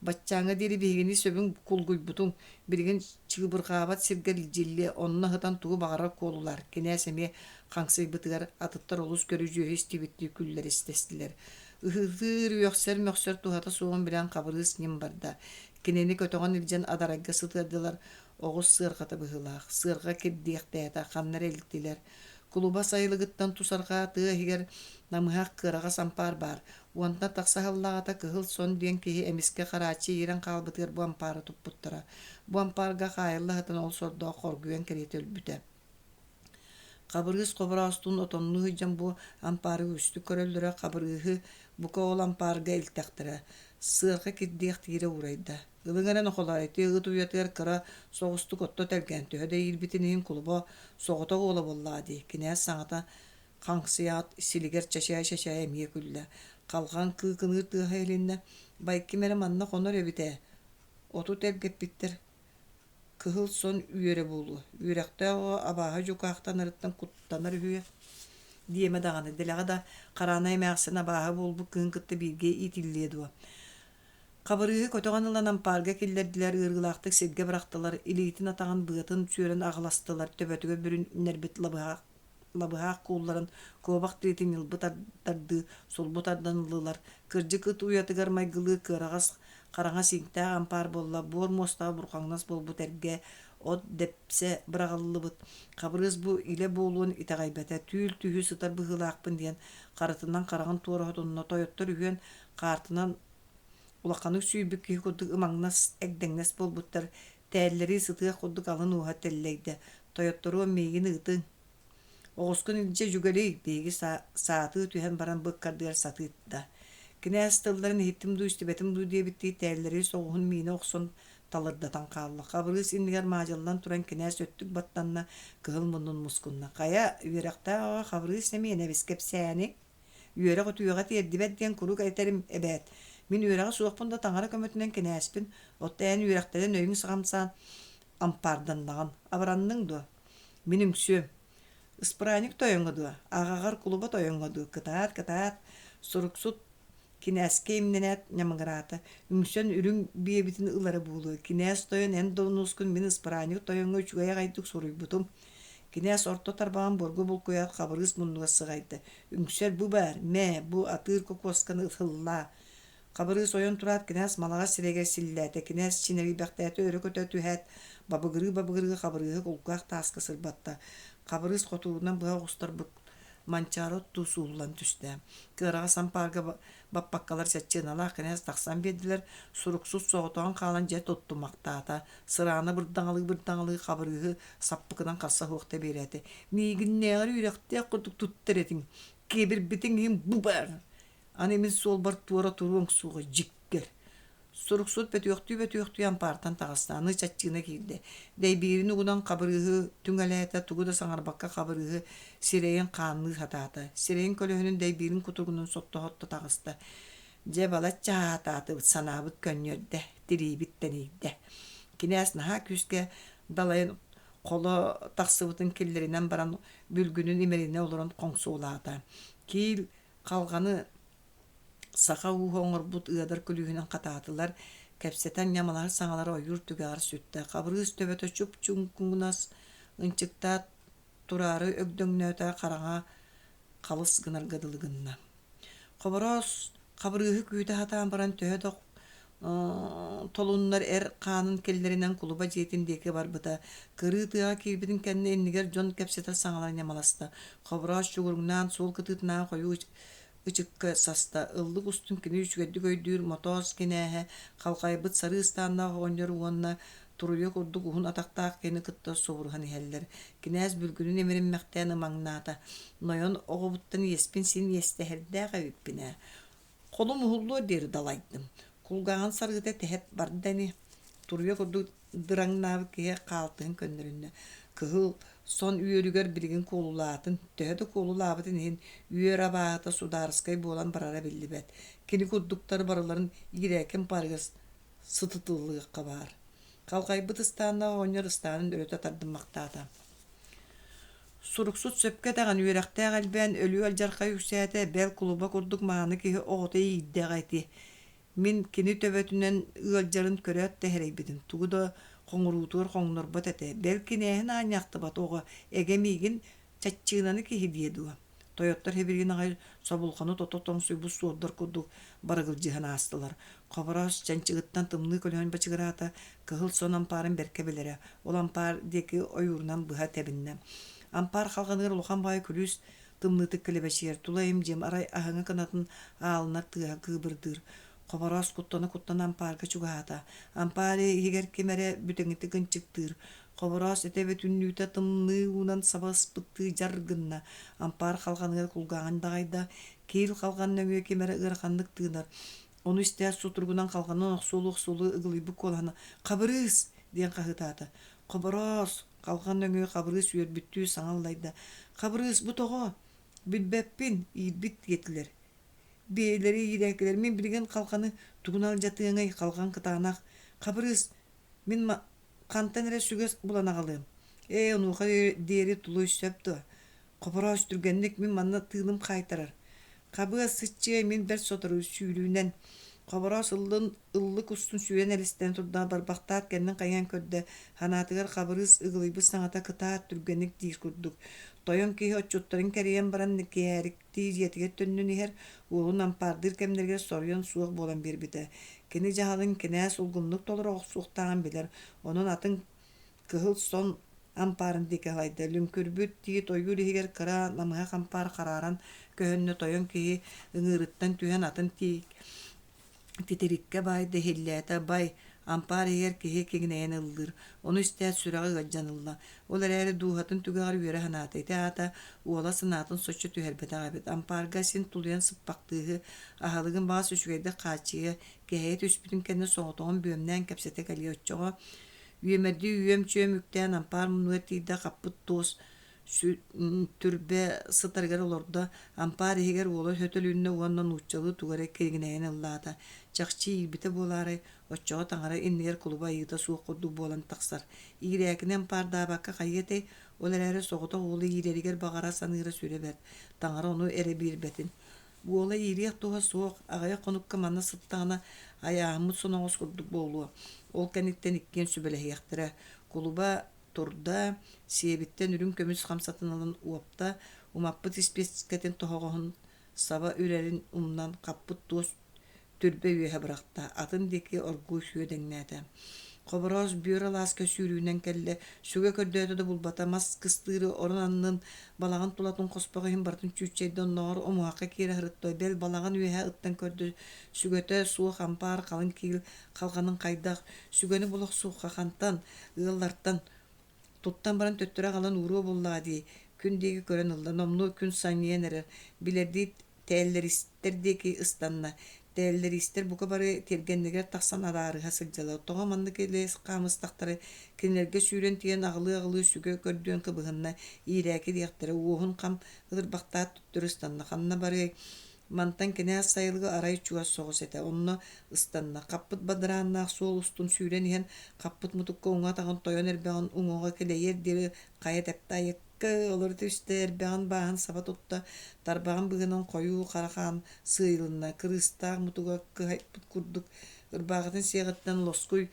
Баччааҥҥа диэри биһигини сөбүҥ кулгуйбутуҥ, билигин чыыбырҕаабат сиргэ илдьиллиэ, онно сытан тугу баҕарар куолулаар, кинээс эмиэ хаҥсыйбытыгар атыттар олус көрүдьүөһү истибиттии күллэристэстилэр. Ыһыытыыр, үөхсэр-мөхсөр туһата суоҕун билэн Хабырыыс ньим барда. Кинини көтөҕөн илдьэн адарайга сытыардылар, оҕус сыарҕата быһыылаах, сыарҕа кирдиэхтээтэ, ханна эрэ илтилэр. Кулуба сайылыгыттан тус арҕаа тыа иһигэр намыһах кыараҕас ампаар баар. Уонтан тахса сыллааҕыта Кыһыл Сон диэн киһи эмискэ харааччы иирэн хаалбытыгар бу ампаары туппуттара. Бу ампаарга хаайылла сытан ол сордоох хоргуйан кэриэтэ өлбүтэ. Хабырыыс Хобороостуун отоннуу сылдьан бу ампаары үгүстүк көрөллөрө, Хабырыыһы бука ол ампаарга илтэхтэрэ. Сыарҕа кирдиэх тиирэ уурайда. Ылыҥ эрэ нохолоор, ити ыт уйатыгар кыра соҕустук отто тэлгээн төһө да иирбитин иһин кулуба соҕотох уола буоллаҕа дии, кинээс саҥата хаҥсыйаат силигэр чачайа-чачайа эмиэ күллэ. Халҕан кыыкыныыр тыаһа иһилиннэ, «Байким эрэ манна хонор эбит ээ, оту тэлгэппиттэр, кыһыл сон үөрэ буолуо, үөрэхтээх оҕо абааһы дьукаахтанарыттан куттанар үһүө» диэмэ даҕаны, дэлэҕэ да Хараанай эмээхсин абааһы буолбут кыыһын кытта бииргэ иитиллиэ дуо Хабырыыһы көтөҕөн ылан ампаарга киллэрдилэр, ыарыылаахтык сиргэ бырахтылар, илиитин-атаҕын быатын сүөрэн аҕыластылар, төбөтүгэр бүрүннэрбит лабыһаах, лабыһаах куулларын куобах тириитин ньылбы тардыы сулбу тардан ыллылар. Кырдьык ыт уйатыгар майгылыы кыараҕас хараҥа сииктээх ампаар буолла, буор муостаҕа бурҕаҥнас буолбут эргэ от дэпсэ быраҕыллыбыт. Хабырыыс бу илэ буолуон итэҕэйбэтэ, түүл түһүү сытар быһыылаахпын диэн харытынан хараҕын туора сотунна, тойоттор үһүөн хаартынан улаханнык сүүйбүт киһи курдук ымаҥнас, эгдэҥнэс буолбуттар, тээллэри сытыах курдук алын уоһа тэллэйдэ: «Тойотторуом миигин ыытыҥ, оҕускун илдьэ дьүгэлий, биһиги саатыы түһэн баран бу ыккардыгар сатыытта». Кинээс тылларын иһиттим дуу, истибэтим дуу диэбиттии тээллэри соҕуһун миинэ охсон талырдатан хаалла. Хабырыыс иннигэр маадьыллан туран кинээс өттүк баттанна, кыһыл муннун мускунна: «Хайа, үөрэхтээх оҕо Хабырыыс Сэмиэнэбис кэпсээни Үөрэх үтүөҕэ тиэрдибэт диэн куруук этэрим эбээт. Мин үөрэҕэ суохпун да таҥара көмөтүнэн кинээспин, оттон эн үөрэхтэнэн өйүҥ саҕамсаан ампаарданнаҕын. Абыранныҥ дуо? Мин үҥсүөм. Ыспыраанньык тойоҥҥо дуо? Аҕаҕар кулуба тойоҥҥо дуу? Кытаат, кытаат, суруксут кинээскэ имнэнээт ньамыгыраата. Үҥсэн үрүҥ биэбитин ылара буолуо. Кинээс тойон эн донуоскун мин ыспыраанньык тойоҥҥо үчүгэй аҕайдык суруйбутум. Кинээс орто тарбаҕын буорга булкуйаат Хабырыыс муннугар сыҕайда. Үҥсэр бу баар, мээ, бу атыыр кокуосканы ытыллаа. Хабырыыс ойон тураат кинээс малаҕас сирэйигэр силлээтэ. Кинээс чинэрийбэхтээтэ өрө көтө түһээт, бабыгырыы-бабыгырыы Хабырыыһы кулгаах тааска сырбатта. Хабырыыс хотуурунан быһа оҕустарбыт манчаары оттуу сууллан түстэ. Кыараҕас ампаарга баппаккалар чаччыыналаах кинээс тахсан биэрдилэр, суруксут соҕотоҕун хаалан дьэ туттумахтаата. Сыраана бырдаҥалыы-бырдаҥалыы Хабырыыһы саппыкынан харса суохта биэрээтэ. Миигиннээҕэр үөрэхтээх курдук туттар этиҥ, киэбирбитиҥ иһин бу баар. Аны мин суолбар туора туруоҥ суоҕа дьиккэр. Суруксут бөтүөхтүү-бөтүөхтүү ампаартан таҕыста, аны чаччыына киирдэ. Дэйбиирин угунан хабырыыһы түҥэлээтэ, тугу да саҥарбакка хабырыыһы сирэйин хаанныы сатаата. Сирэйин көлөһүнүн дэйбиирин кутуругунан сотто-сотто таҕыста. Дьэ, балачча аһаатаатыбыт, санаабыт көнньүөрдэ, тириибит тэнийдэ. Кинээс наһаа күүскэ далайын холо тахсыбытын киллэринэн баран бүлгүнүн имэринэ олорон хоҥсуолаата. Киил халҕаны саха ууһа оҥорбут ыадар күлүүһүнэн хатаатылар, кэпсэтэн ньамалаһар саҥалара ойуур түгэҕэр сүттэ. Хабырыыс төбөтө чуп-чуҥкунас ынчыктаат тураары өгдөҥнөөтө, хараҥа халыс гынарга дылы гынна. Хобороос Хабырыыһы күүтэ сатаан баран төһө да толуннар эр хаанын киллэринэн кулуба дьиэтин диэки барбыта. Кырыы тыаҕа киирбитин кэннэ иннигэр дьон кэпсэтэр саҥалара ньамаласта. Хобороос чугуруҥнаан суол кытыытынааҕы хойуу ычыкка саста. Ыллык устун кини үчүгэйдик өйдүүр Мотоос кинээһэ, халҕайбыт сарыы ыстааннаах оҕонньор уонна туруйа курдук уһун атахтаах киһини кытта субуруһан иһэллэр. Кинээс бүлгүнүн имэриммэхтээн ымаҥнаата: «Нойон оҕобуттан иэспин син иэстэһэрдээх эбиппин ээ. Холум уһуллуор диэри далайдым. Кулгааҕын саргыта тэһэ барда ини». Туруйа курдук дыраҥнаабыт киһи хаалтыһын көннөрүннэ. Кыһыл Сон үөрүгэр билигин куолулаатын, төһө да куолулаабытын иһин үөр абааһыта судаарыскай буолан барара биллибэт. Кини курдуктары барыларын иирээкин парыгас сытытыллыахха баар. Халҕайбыт ыстааннаах оҕонньор ыстаанын өрүтэ тардыммахтаата. Суруксут сөпкө этэҕин, үөрэхтээх элбээн өлүү алдьархай үксээтэ, бэл кулуба курдук мааны киһи оҕото иирдэҕэ ити. Мин кини төбөтүнэн ыалдьарын көрөөт да сэрэйбитим, тугу да хоҥоруутугар хоҥнорбот этэ, бэл кинээһин аанньаахтыбат оҕо эгэ миигин чаччыынаны киһи диэ дуо? Тойоттор сибилигин аҕай собулҕаны тото тоҥсуйбут суордар курдук барыгылдьыһан аастылар. Хобороос чанчыгыттан тымныы көлөһүн бачыгыраата, кыһыл сон ампаарын бэркэ билэрэ, ол ампаар диэки ойуурунан быһа тэбиннэ. Ампаар халҕаныгар улахан баҕайы күлүүс тымныытык килэбэчийэр, тула им-дьим, арай аһыҥа кынатын аалынар тыаһа кыыбырдыыр. Хобороос куттана-куттана ампаарга чугаһаата. Ампаар иһигэр ким эрэ бүтэҥитик ынчыктыыр. Хобороос этэ бүтүннүүтэ тымныы уунан саба ыспыттыы дьар гынна. Ампаар халҕаныгар кулгааҕын даҕайда. Киил халҕан нөҥүө ким эрэ ыараханнык тыынар. Ону истээт сутуругунан халҕанын охсуолуу-охсуолуу ыгылыйбыт куолаһынан «Хабырыыс!» диэн хаһыытаата. «Хобороос!» Халҕан нөҥүө Хабырыыс үөрбүттүү саҥа аллайда: «Хабырыыс, бу тоҕо? Билбэппин, иирбит диэтилэр. Бэйэлэрэ иирээкилэр, мин билигин халҕаны тугун алдьатыаҥый, халҕан кытаанах. Хабырыыс, мин хантан эрэ сүгэ булан аҕалыам. Ээ, онуоха диэри тулуй сөп дуо? Хобороос, түргэнник мин манна тыыным хаайтарар. Хабыас сыччыай мин бэрт сотору сүүрүүнэн. Хобороос ыллын ыллык устун сүүрэн элистэн турда, барбахтаат кэннин хайыһан көрдө, санаатыгар Хабырыыс ыгылыйбыт саҥата кытаат түргэнник диир курдук. Тойон киһи отчуттарын кэрийэн баран киһээриктии дьиэтигэр төннөн иһэр, уолун ампаардыыр кэмнэригэр соруйан суох буолан биэрбитэ. Кини дьаһалын кинээс улгумнук толоро охсуохтааҕын билэр, онон атын кыһыл сон ампаарын диэки аһайда. Лүҥкүрбүт тиит ойуур иһигэр кыра намыһах ампаар харааран көһүннэ, тойон киһи ыҥыырыттан түһэн атын тиит титириккэ баайда иһиллээтэ, бай, ампаар иһигэр киһи киҥинэйэн ыллыыр, ону истээт сүрэҕэ ыалдьан ылла. Ол эрээри дууһатын түгэҕэр үөрэ санаата, ити аата уола санаатын соччо түһэрбэтэх эбит. Ампаарга син тулуйан сыппахтыыһы, аһылыгын баҕас үчүгэйдик хааччыйа, кэһэйэ түспүтүн кэннэ соҕотоҕун бүөмнээн кэпсэтэ кэлиэ оччоҕо Үөмэрдии үөм-чүөм үктээн ампаар муннугар тиийдэ хаппыт туос түрбэ сытарыгар олордо, ампаар иһигэр уола сөтөлүннэ уонна нууччалыы тугу эрэ киҥинэйэн ыллаата. Чахчы иирбитэ буолаарай, оччоҕо таҥара иннигэр кулуба айыыта суох курдук буолан тахсар. Иирээкини ампаардаабакка хайыа этэй, ол эрээри соҕотох уолу иирэригэр баҕара саныыра сүрэ бэрт, таҥара ону эрэ биэрбэтин. Уола иириэх туһа суох, аҕыйах хонукка манна сыттаҕына айааһыммыт соноҕос курдук буолуо. Ол кэнниттэн иккиэн сүбэлэһиэхтэрэ. Кулуба турда, сиэбиттэн үрүҥ көмүс хамсатын ылан уопта, умаппыт испиэскэтин тоһоҕоһун саба үрэрин умнан хаппыт туос түрбэ үөһэ бырахта, атын диэки оргууй сүөдэҥнээтэ. Хобороос бүөр алааска сүүрүүнэн кэллэ, сүгэ көрдөөтө да булбата, мас кыстыыры орон аннын, балаҕан тулатын хоспох иһин барытын чүүччэйдэ, оннооҕор омуһахха киирэ сырытта, бэл балаҕан үөһэ ыттан көрдө, сүгэтэ суох ампаар халыҥ киил халҕанын хайдах, сүгэни була охсуохха хантан, ыаллартан туттан баран төттөрү аҕалан ууруо буоллаҕа дии, күн диэки көрөн ылла, номнуо күн санньыйан эрэр, билэрдии тээллэристэр диэки ыстанна. Тээллэристэр бука бары тиэргэннэригэр тахсан араарыһа сылдьаллар. Тоҕо маннык илиэс хаамыстахтары кинилэргэ сүүрэн тиийэн аҕылыы-аҕылыы сүгэ көрдүөн кыбыһынна, иирээки диэхтэрэ, уоһун хам ытырбахтаат төттөрү ыстанна. Ханна барыай, мантан кинээс сайылыга арай чугас соҕус этэ, онно ыстанна. Хаппыт бадарааннаах суол устун сүүрэн иһэн хаппыт мутукка уҥа атаҕын тойон эрбэҕин уҥуоҕа килэйиэр диэри хайа тэптэ айыкка олоро түстэ, эрбэҕин бааһын саба тутта, тарбаҕын быыһынан хойуу хара хаан сыыйылынна, кырыыстаах мутуга кыһайбыт курдук ырбаахытын сиэҕиттэн лоскуй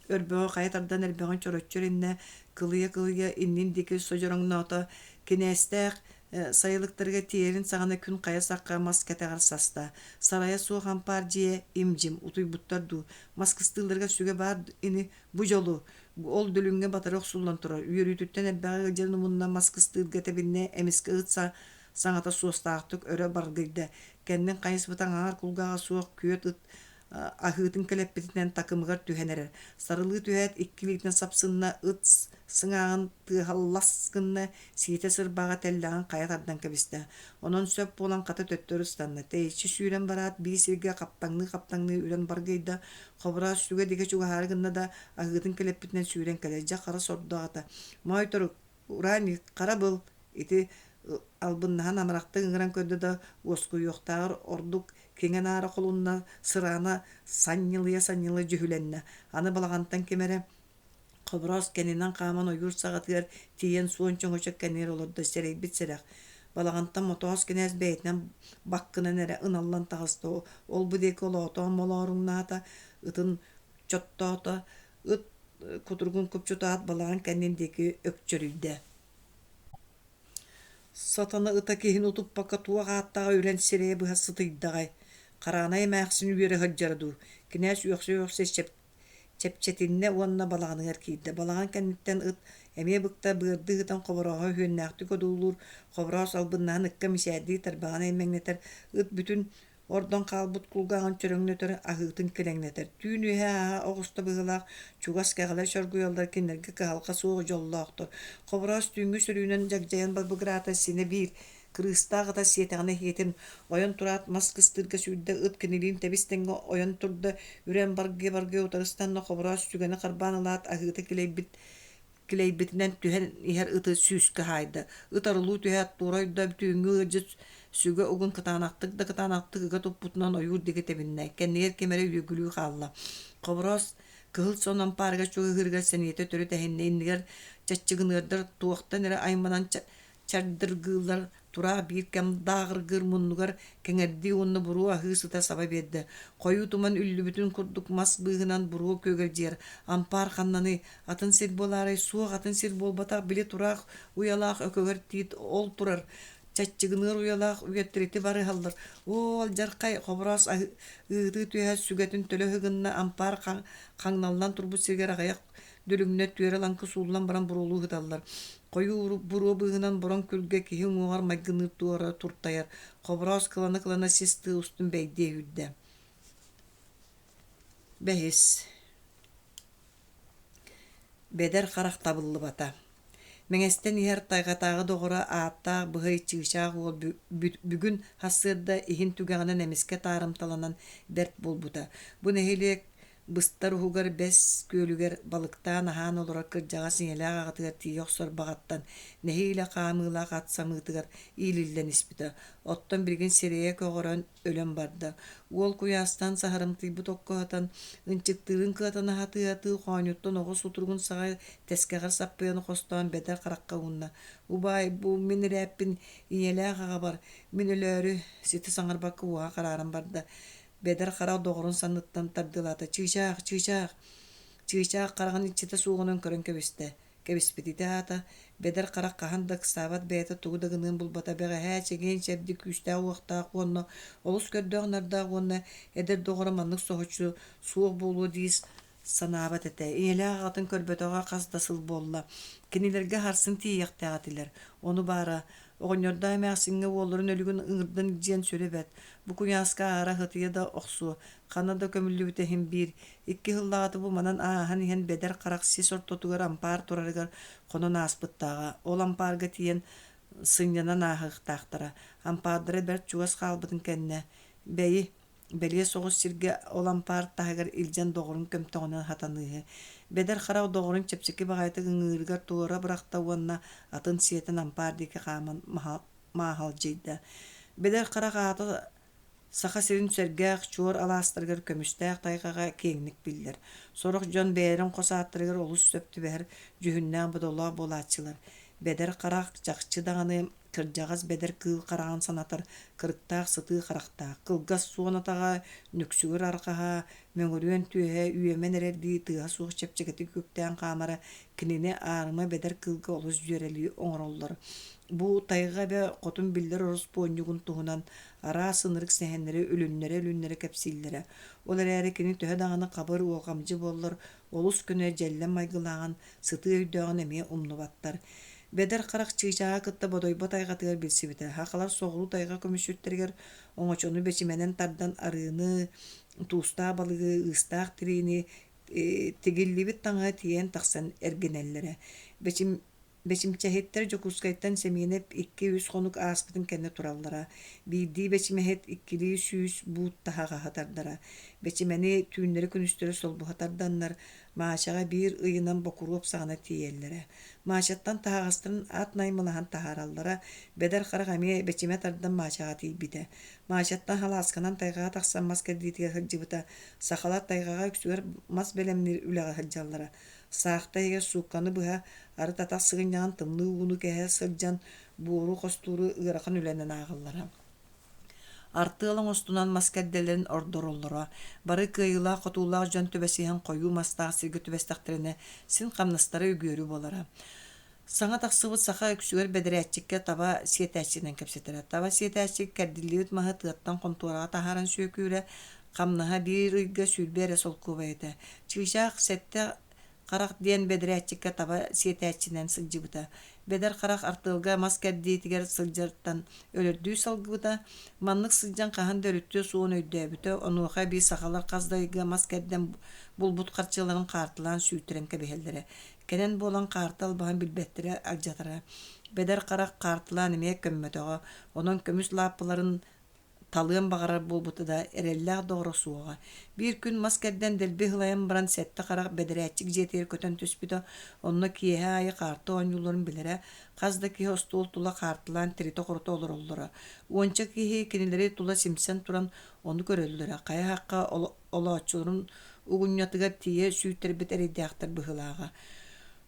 өрбөҕү хайа тардан эрбэҕин чороччу эриннэ, кылыйа-кылыйа иннин диэки содьороҥноото, кинээстээх сайылыктарыгар тиийэрин саҕана күн хайа сахха мас кэтэҕэр саста. Сарайа суох ампаар дьиэ им-дьим, утуйбуттар дуу, мас кыстыылларыгар сүгэ баар ини бу дьолу, ол дүлүҥҥэ батары охсуллан турар, үөрүүтүттэн элбэҕи ыалдьарын умунна мас кыстыырга тэбиннэ, эмискэ ыт саҥата суостаахтык өрө баргыйда, кэннин хайыспыта аҥаар кулгааҕа суох күөт ыт аһыытын кэлэппитинэн такымыгар түһэн эрэр. Сарылыы түһээт икки илиитинэн сапсынна, ыт сыҥааҕын тыаһа лас гынна, сиэтэ сырбаҕа тэллэҕин хайа тардан кэбистэ. Онон сөп буолан хата төттөрү ыстанна. Тэйиччи сүүрэн бараат биир сиргэ хаптаҥныы-хаптаҥныы үрэн баргыйда, Хобороос сүгэ диэки чугаһаары гынна да, аһыытын кэлэппитинэн сүүрэн кэлэр. Дьэ хара сордоох ата. Моойторук! Ураанньык, харабыл, ити албыннаһан амарахтык ыҥыран көрдө да, уоскуйуохтааҕар ордук киҥэ-наара холунна, сыраана санньылыйа-санньылыйа дьүһүлэннэ. Аны балаҕантан ким эрэ Хобороос кэннинэн хааман ойуур саҕатыгар тиийэн суон чөҥөчөк кэннигэр олордо, сэрэйбит сэрэх. Балаҕантан Мотоос кинээс бэйэтинэн баккынан эрэ ыналлан таҕыста, ол-бу диэки олоотоон молооруҥнаата, ытын чоттоото, ыт кутуругун купчутаат балаҕан кэннин диэки өкчөрүйдэ. Сатана ыта киһини утуппакка туох ааттааҕа үрэн сирэйэ быһа сытыйдаҕай, Хараанай эмээхсин үөрэ сылдьара дуу, кинээс үөхсэ-үөхсэ чэпчэтиннэ уонна балаҕаныгар киирдэ. Балаҕан кэнниттэн ыт эмиэ быкта быардыы ыытан Хоборооһу үһүөннээхтик одуулуур, Хобороос албыннаһан ыкка мичээрдии тарбаҕын эймэҥнэтэр, ыт бүтүн ордон хаалбыт кулгааҕын чөрөҥнөтөр, аһыытын килэҥнэтэр. Түүн үөһэ ааһа оҕуста быһыылаах, чугас кэҕэлэр чоргуйаллар, кинилэргэ кыһалҕа суох дьоллоохтор. Хобороос түүҥҥү сөрүүнэн дьагдьайан барбыгыраата синэ биир Кырыыстаах ата сиэтэҕинэ иһиэтин, ойон тураат мас кыстыырга сүүрдэ, ыт кинилиин тэбис-тэҥҥэ ойон турда, үрэн баргыйа-баргыйа утары ыстанна, Хобороос сүгэни харбаан ылаат аһыыта килэйбит килэйбитинэн түһэн иһэр ыты сүүскэ хаайда. Ыт арылыы түһээт туора ойдо, түүҥҥү ыалдьыт сүгэ угун кытаанахтык да кытаанахтык ыга туппутунан ойуур диэки тэбиннэ. Кэннигэр ким эрэ үөгүлүү хаалла. Хобороос кыһыл сон ампаарыгар чугаһыырыгар сэниэтэ төрүт эһиннэ, иннигэр чаччыгыныардар туохтан эрэ айманан чардыргыыллар, тураах биир кэм дааҕыргыыр муннугар кэҥэрдии уонна буруо аһыы сыта саба биэрдэ. Хойуу туман үллүбүтүн курдук мас быыһынан буруо күөгэлдьийэр. Ампаар ханнаный? Атын сир буолаарай? Суох, атын сир буолбатах, били тураах уйалаах өкөгөр тиит ол турар. Чаччыгыныар уйалаах үйэттрити барыһаллар. Оо, алдьархай, Хобороос ыытыы түһэ сүгэтин төлө ыһыгынна, ампаар хаҥналлан турбут сиригэр аҕыйах Дүлүҥнэр түөрэ-лаҥкы сууллан баран буруолуу сыталлар. Хойуу буруо быыһынан бороҥ күлгэ киһи уҥуоҕар майгыныыр туора туртайар, Хобороос кылана-кылана сис тыы устун бэйдиэ үүрдэ. Бэһис. Бэдэр харах табыллыбата. Мэҥэстэн иһэр тайҕатааҕы доҕоро ааттаах быһый чыычаах уол бүгүн сарсыарда иһин түгэҕинэн эмискэ таарымталанан бэрт буолбута. Бу нэһилиэк Быстар уһугар бэс күөлүгэр балыктаан аһаан олорор кырдьаҕас ийэлээх аҕатыгар тиийэ охсор баҕаттан нэһиилэ хаамыылаах ат самыытыгар иилиллэн испитэ. Оттон билигин сирэйэ көҕөрөн, өлөн барда. Уол куйаастан саһарымтыйбыт окко аһатан, ынчыктыырын кыатана сатыы-сатыы хоонньуттан оҕо сутуругун саҕа тэскэҕэр саппыйаны хостоон бэдэр харахха уунна. «Убаай, бу мин ирээппин ийэлээх аҕабар, мин өлөөрү» ситэ саҥарбакка уоһа харааран барда. Бэдэр харах доҕорун санныттан тардыалаата: «Чыычаах, чыычаах!» Чыычаах хараҕын иччитэ суоҕунан көрөн кэбистэ. Кэбиспититэ аата, Бэдэр харах хаһан да ыксаабат бэйэтэ тугу да гыныан булбата бэҕэһээ чэгиэн-чэбдик күүстээх-уохтаах уонна олус көрдөөх-нардаах уонна эдэр доҕоро маннык соһуччу суох буолуо дии санаабат этэ. Ийэлээх аҕатын көрбөтөҕө хас да сыл буолла. Кинилэргэ сарсын тиийиэхтээх этилэр. Ону баара, оҕонньордоох эмээхсиҥҥэ уолларын өлүгүн ыҥырдан илдьиэн сүрэ бэрт. Бу куйааска аара сытыйа да охсуо, ханна да көмүллүбүтэ иһин биир. Икки сыллааҕыта бу манан ааһан иһэн бэдэр харах сис ортотугар ампаар турарыгар хонон ааспыттааҕа. Ол ампаарга тиийэн сынньанан ааһыахтаахтара. Ампаардара бэрт чугас хаалбытын кэннэ, бэйи, Бэлиэ соҕус сиргэ ол ампаар таһыгар илдьэн доҕорун көмтөҕүнэн хатаныыһы. Бэдэр харах доҕорун чэпчэки баҕайытык ыҥыырыгар туора бырахта уонна атын сиэтэн ампаар диэки хааман мааһалдьыйда. Бэдэр харах аата Саха сирин сэргээх чуор алаастарыгар көмүстээх тайҕаҕа киэҥник биллэр. Сорох дьон бэйэлэрин хос ааттарыгар олус сөп түбэһэр дьүһүннээх-бодолоох буолааччылар. Бэдэр харах чахчы даҕаны Кырдьаҕас бэдэр кыыл хараҕын санатар кырыктаах сытыы харахтаах, кылгас суон атаҕа, нүксүгүр арҕаһа, мөҥүрүөн түөһэ үөмэн эрэрдии тыаһа суох чэпчэкитик үктээн хаамара кинини аарыма бэдэр кыылга олус дьүөрэлии оҥороллор. Бу тайҕа эбэ хотун биллэр ороспуонньугун туһунан араас ынырык сэһэннэри үлүннэрэ-үлүннэрэ кэпсииллэрэ. Ол эрээри кини төһө даҕаны хабыр уолҕамдьы буоллар, олус көнө дьэллэм майгылааҕын, сытыы өйдөөҕүн эмиэ умнубаттар. Бэдэр харах чыычааҕы кытта Бодойбо тайҕатыгар билсибитэ. Сахалар соҕуруу тайҕа көмүсчүттэригэр оҥочону бэчимэнэн тардан арыыны, туустаах балыгы, ыыстаах тириини, тигиллибит таҥаһы тиэйэн тахсан эргинэллэрэ. Бэчим Бэчимчэһиттэр Дьокуускайтан Сэмиэнэп 2-3 хонук ааспытын кэннэ тураллара. Биирдии бэчимэһит 200 буут таһаҕаһы тардара. Бэчимэни түүннэри-күнүстэри солбуһа тарданнар, Маачаҕа биир ыйынан Бокуруоп саҕана тиийэллэрэ. Маачаттан таһаҕастарын ат наймылаһан таһаараллара. Бэдэр Харах эмиэ бэчимэ тардан Маачаҕа тиийбитэ. Маачаттан халаасканан тайҕаҕа тахсан мас кэрдиитигэр сылдьыбыта. Сахалар тайҕаҕа үксүгэр мас бэлэмниир үлэҕэ сылдьаллара. Саахта иһигэр суукканы быһа арыт атах сыгынньаҕын тымныы ууну кэһэ сылдьан буору хостууру ыарахан үлэнэн ааҕаллара. Артыал оҥостунан мас кэрдэлэрин ордороллоро. Бары кыайыылаах-хотуулаах дьон түбэсиһэн хойуу мастаах сиргэ түбэстэхтэринэ син хамнастара үгүөрү буолара. Саҥа тахсыбыт саха үксүгэр бэдэрээччиккэ таба сиэтээччинэн кэпсэтэрэ. Таба сиэтээччи кэрдиллибит маһы тыаттан хонтуораҕа таһааран сүөкүүрэ, хамнаһа биир ыйга 20 эрэ солкуобай этэ. Чыычаах сэттэ Харах диэн бэдэрээччиккэ таба сиэтээччинэн сылдьыбыта. Бэдэр Харах артыалга мас кэрдиитигэр сылдьартан өлөрдүү салгыбыта. Маннык сылдьан хаһан да өрүттүө суоҕун өйдөөбүтэ, онуоха эбии сахалар хас да ыйга мас кэрдэн булбут харчыларын хаартылаан сүүйтэрэн кэбиһэллэрэ. Кэнэн буолан хаарты албаһын билбэттэрэ алдьатара. Бэдэр Харах хаартылаан эмиэ көммөтөҕө, онон көмүс лааппыларын талыан баҕарар буолбута да, эрэллээх доҕоро суоҕа. Биир күн мас кэрдэн дэлби ыһылайан баран сэттэ харах бэдэрээччик дьиэтигэр көтөн түспүтэ, онно киэһэ аайы хаарты оонньуулларын билэрэ, хас да киһи остуол тула хаартылаан тиритэ-хорута олороллоро. Уонча киһи кинилэри тула симсэн туран ону көрөллөрө, хайа-хахха олооччуларын угунньатыгар тиийэ сүүйтэрбит эрэйдээхтэр быһыылааҕа.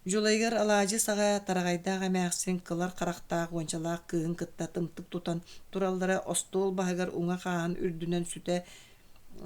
Дьулайыгар алаадьы саҕа тараҕайдаах эмээхсин кылар харахтаах уончалаах кыыһын кытта тымтык тутан тураллара остуол баһыгар уҥа хааһын үрдүнэн сүтэ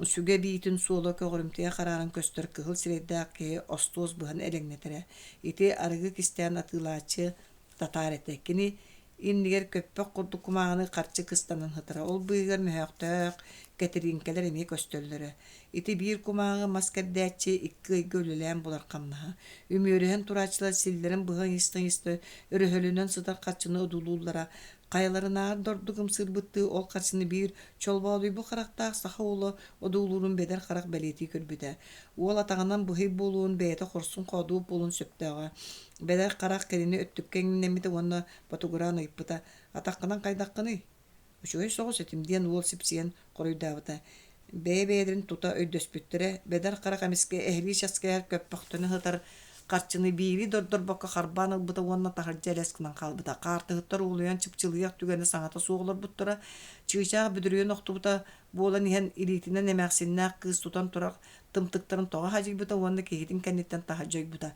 сүгэ биитин суола көҕүрүмтүйэ харааран көстөр кыһыл сирэйдээх киһи остуос быһан элэҥнэтэрэ. Ити арыгы кистээн атыылааччы татаар этэ. Кини иннигэр көппөх курдук кумааҕыны харчы кыстанан сытара. Ол быыһыгар мөһөөхтөөх кэтирииҥкэлэр эмиэ көстөллөрө. Ити биир кумааҕы мас кэрдээччи икки ыйга үлэлээн булар хамнаһа. Үмүөрүһэн турааччылар силлэрин быһа ыйыста-ыйыста өрөһөлөнөн сытар харчыны одуулууллара. Хайаларынааҕар да ордук ымсыырбыттыы ол харчыны биир чолбоодуйбут харахтаах саха уола одуулуурун бэдэр харах бэлиэтии көрбүтэ. Уол атаҕынан быһый буолуон бэйэтэ хорсун-хоодуот буолуон сөптөөҕө. Бэдэр харах кинини өттүккэ иҥнэммитэ уонна ботугураан ыйыппыта: «Атаххынан хайдаххыный?» «Үчүгэй соҕус этим» диэн уол сипсийэн хоруйдаабыта. Бэйэ-бэйэлэрин тута өйдөспүттэрэ, Бэдэр харах эмискэ эһэлии часкыйар көппөхтөнө сытар харчыны биири дордорбокко харбаан ылбыта уонна таһырдьа элэс гынан хаалбыта. Хаартыһыттар улуйан чыпчылыйах түгэнэ саҥата суох олорбуттара. Чыычаах бүдүрүйэн охтубута буолан иһэн илиитинэн эмээхсиннээх кыыс тутан турар тымтыктарын тоҕо хадьыйбыта уонна киһитин кэнниттэн таһырдьа ойбута.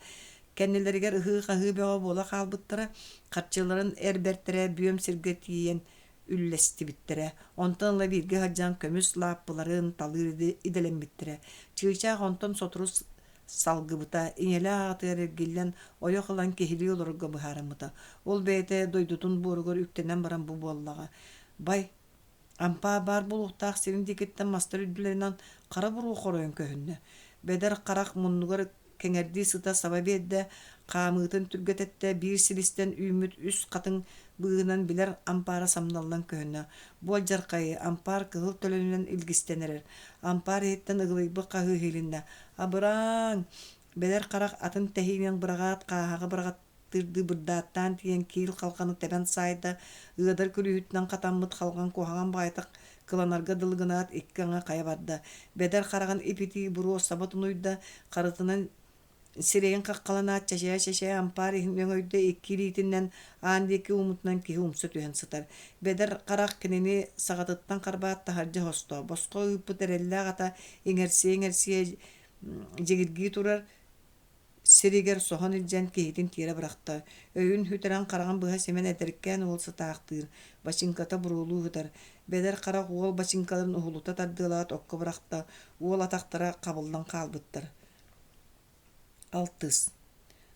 Кэннилэригэр ыһыы-хаһыы бөҕө буола хаалбыттара, харчыларын эр бэртэрэ бүөм сиргэ тиийэн үллэстибиттэрэ. Онтон ыла бииргэ сылдьан көмүс лааппыларын талыыр идэлэммиттэрэ. Чыычаах онтон сотору салгыбыта, ийэлээх аҕатыгар эргиллэн, ойох ылан киһилии олорорго быһаарыммыта. Ол бэйэтэ дойдутун буоругар үктэнэн баран бу буоллаҕа. Бай, Ампаа баар буолуохтаах сирин диэкиттэн мастар үрдүлэринэн хара буруо хоройон көһүннэ. Бэдэр харах муннугар кэҥэрдии сыта саба биэрдэ, хаамыытын түргэтэттэ, биир силистэн үүммүт үс хатыҥ быыһынан билэр ампаара самналлан көһүннэ. Бу алдьархайы ампаар кыһыл төлөнүнэн илгистэн эрэр. Ампаар иһиттэн ыгылыйбыт хаһыы иһилиннэ: «Абырааҥ!» Бэдэр харах атын тэһиинэн быраҕаат хааһаҕа быраҕат тырдыы бырдааттаан тиийэн киил халҕаны тэбэн саайда, ыадар күлүүһүтүнэн хатаммыт халҕан куһаҕан баҕайытык кыланарга дылы гынаат икки аҥы хайа барда. Бэдэр хараҕын ип-итии буруо саба тунуйда, харытынан сирэйин хаххаланаат чэчэйэ-чэчэйэ ампаар иһин өҥөйдө, икки илиитинэн аан диэки ууммутунан киһи умса түһэн сытар. Бэдэр харах кинини саҕатыттан харбаат таһырдьа оһосто, босхо ыыппыт эрэллээх ата иҥэрсийэ-иҥэрсийэ дьигиргии турар, Сиригэр соһон илдьэн киһитин тиэрэ бырахта, өйүн сүтэрэн хараҕын быһа симэн эдэркээн уол сытаахтыыр, бачыыҥката буруолуу сытар, бэдэр харах уол бачыыҥкаларын уһулута тардыалаат окко бырахта, уол атахтара хабыллан хаалбыттар. Алтыс.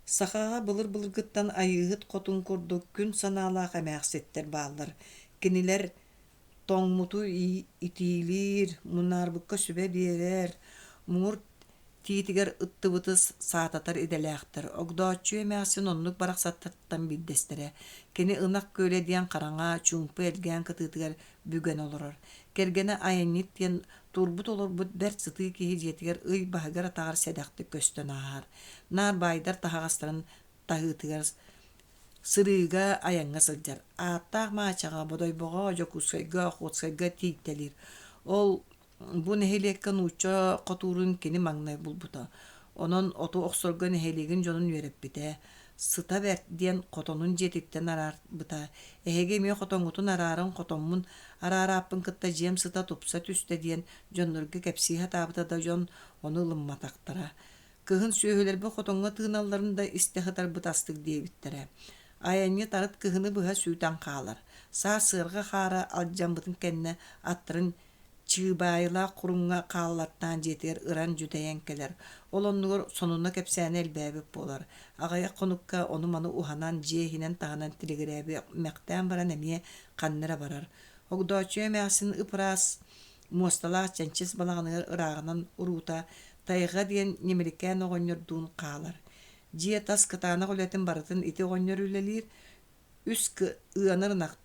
Сахаҕа былыр-былыргыттан Айыыһыт хотун курдук күн санаалаах эмээхситтэр бааллар. Кинилэр тоҥмуту итиилиир, мунаарбыкка сүбэ биэрэр, муҥур тиитигэр ыттыбыты саататар идэлээхтэр. Огдооччуйа эмээхсин оннук барахсаттартан биирдэстэрэ. Кини Ынах Күөлэ диэн хараҥа, чуумпу элгээн кытыытыгар бүгэн олорор. Кэргэнэ Айанньыт диэн турбут-олорбут бэрт сытыы киһи дьиэтигэр ый баһыгар-атаҕар сэдэхтик көстөн ааһар. Наар баайдар таһаҕастарын таһыытыгар Сырыыга, айаҥҥа сылдьар. Ааттаах Маачаҕа, Бодойбоҕо, Дьокуускайга, Охотскайга тиийтэлиир. Ол бу нэһилиэккэ нуучча хотуурун кини маҥнай булбута. Онон оту охсорго нэһилиэгин дьонун үөрэппитэ. Сыта бэрт диэн хотонун дьиэтиттэн араарбыта. Эһиги эмиэ хотоҥҥутун арааран хотоммун араарааппын кытта дьиэм сыта тупса түстэ диэн дьоннорго кэпсии сатаабыта да дьон ону ылымматахтара. Кыһын сүөһүлэрбит хотоҥҥо тыыналларын да истэ сытарбыт астык диэбиттэрэ. Айанньыт арыт кыһыны быһа сүүтэн хаалар. Саас сыарҕа хаара алдьаммытын кэннэ аттарын чыыбаайылаах куруҥҥа хааллартаан дьиэтигэр ыран дьүдэйэн кэлэр. Ол оннугар сонуна кэпсээнэ элбээбит буолар. Аҕыйах хонукка ону-маны уһанан дьиэ иһинэн-таһынан тилигирээбимэхтээн баран эмиэ ханна эрэ барар. Огдооччуйа эмээхсин ып-ыраас муосталаах чэнчис балаҕаныгар ырааҕынан уруута Тайҕа диэн ньимиликээн оҕонньордуун хаалар. Дьиэ тас кытаанах үлэтин барытын ити оҕонньор үлэлиир, үс ыанар ынах,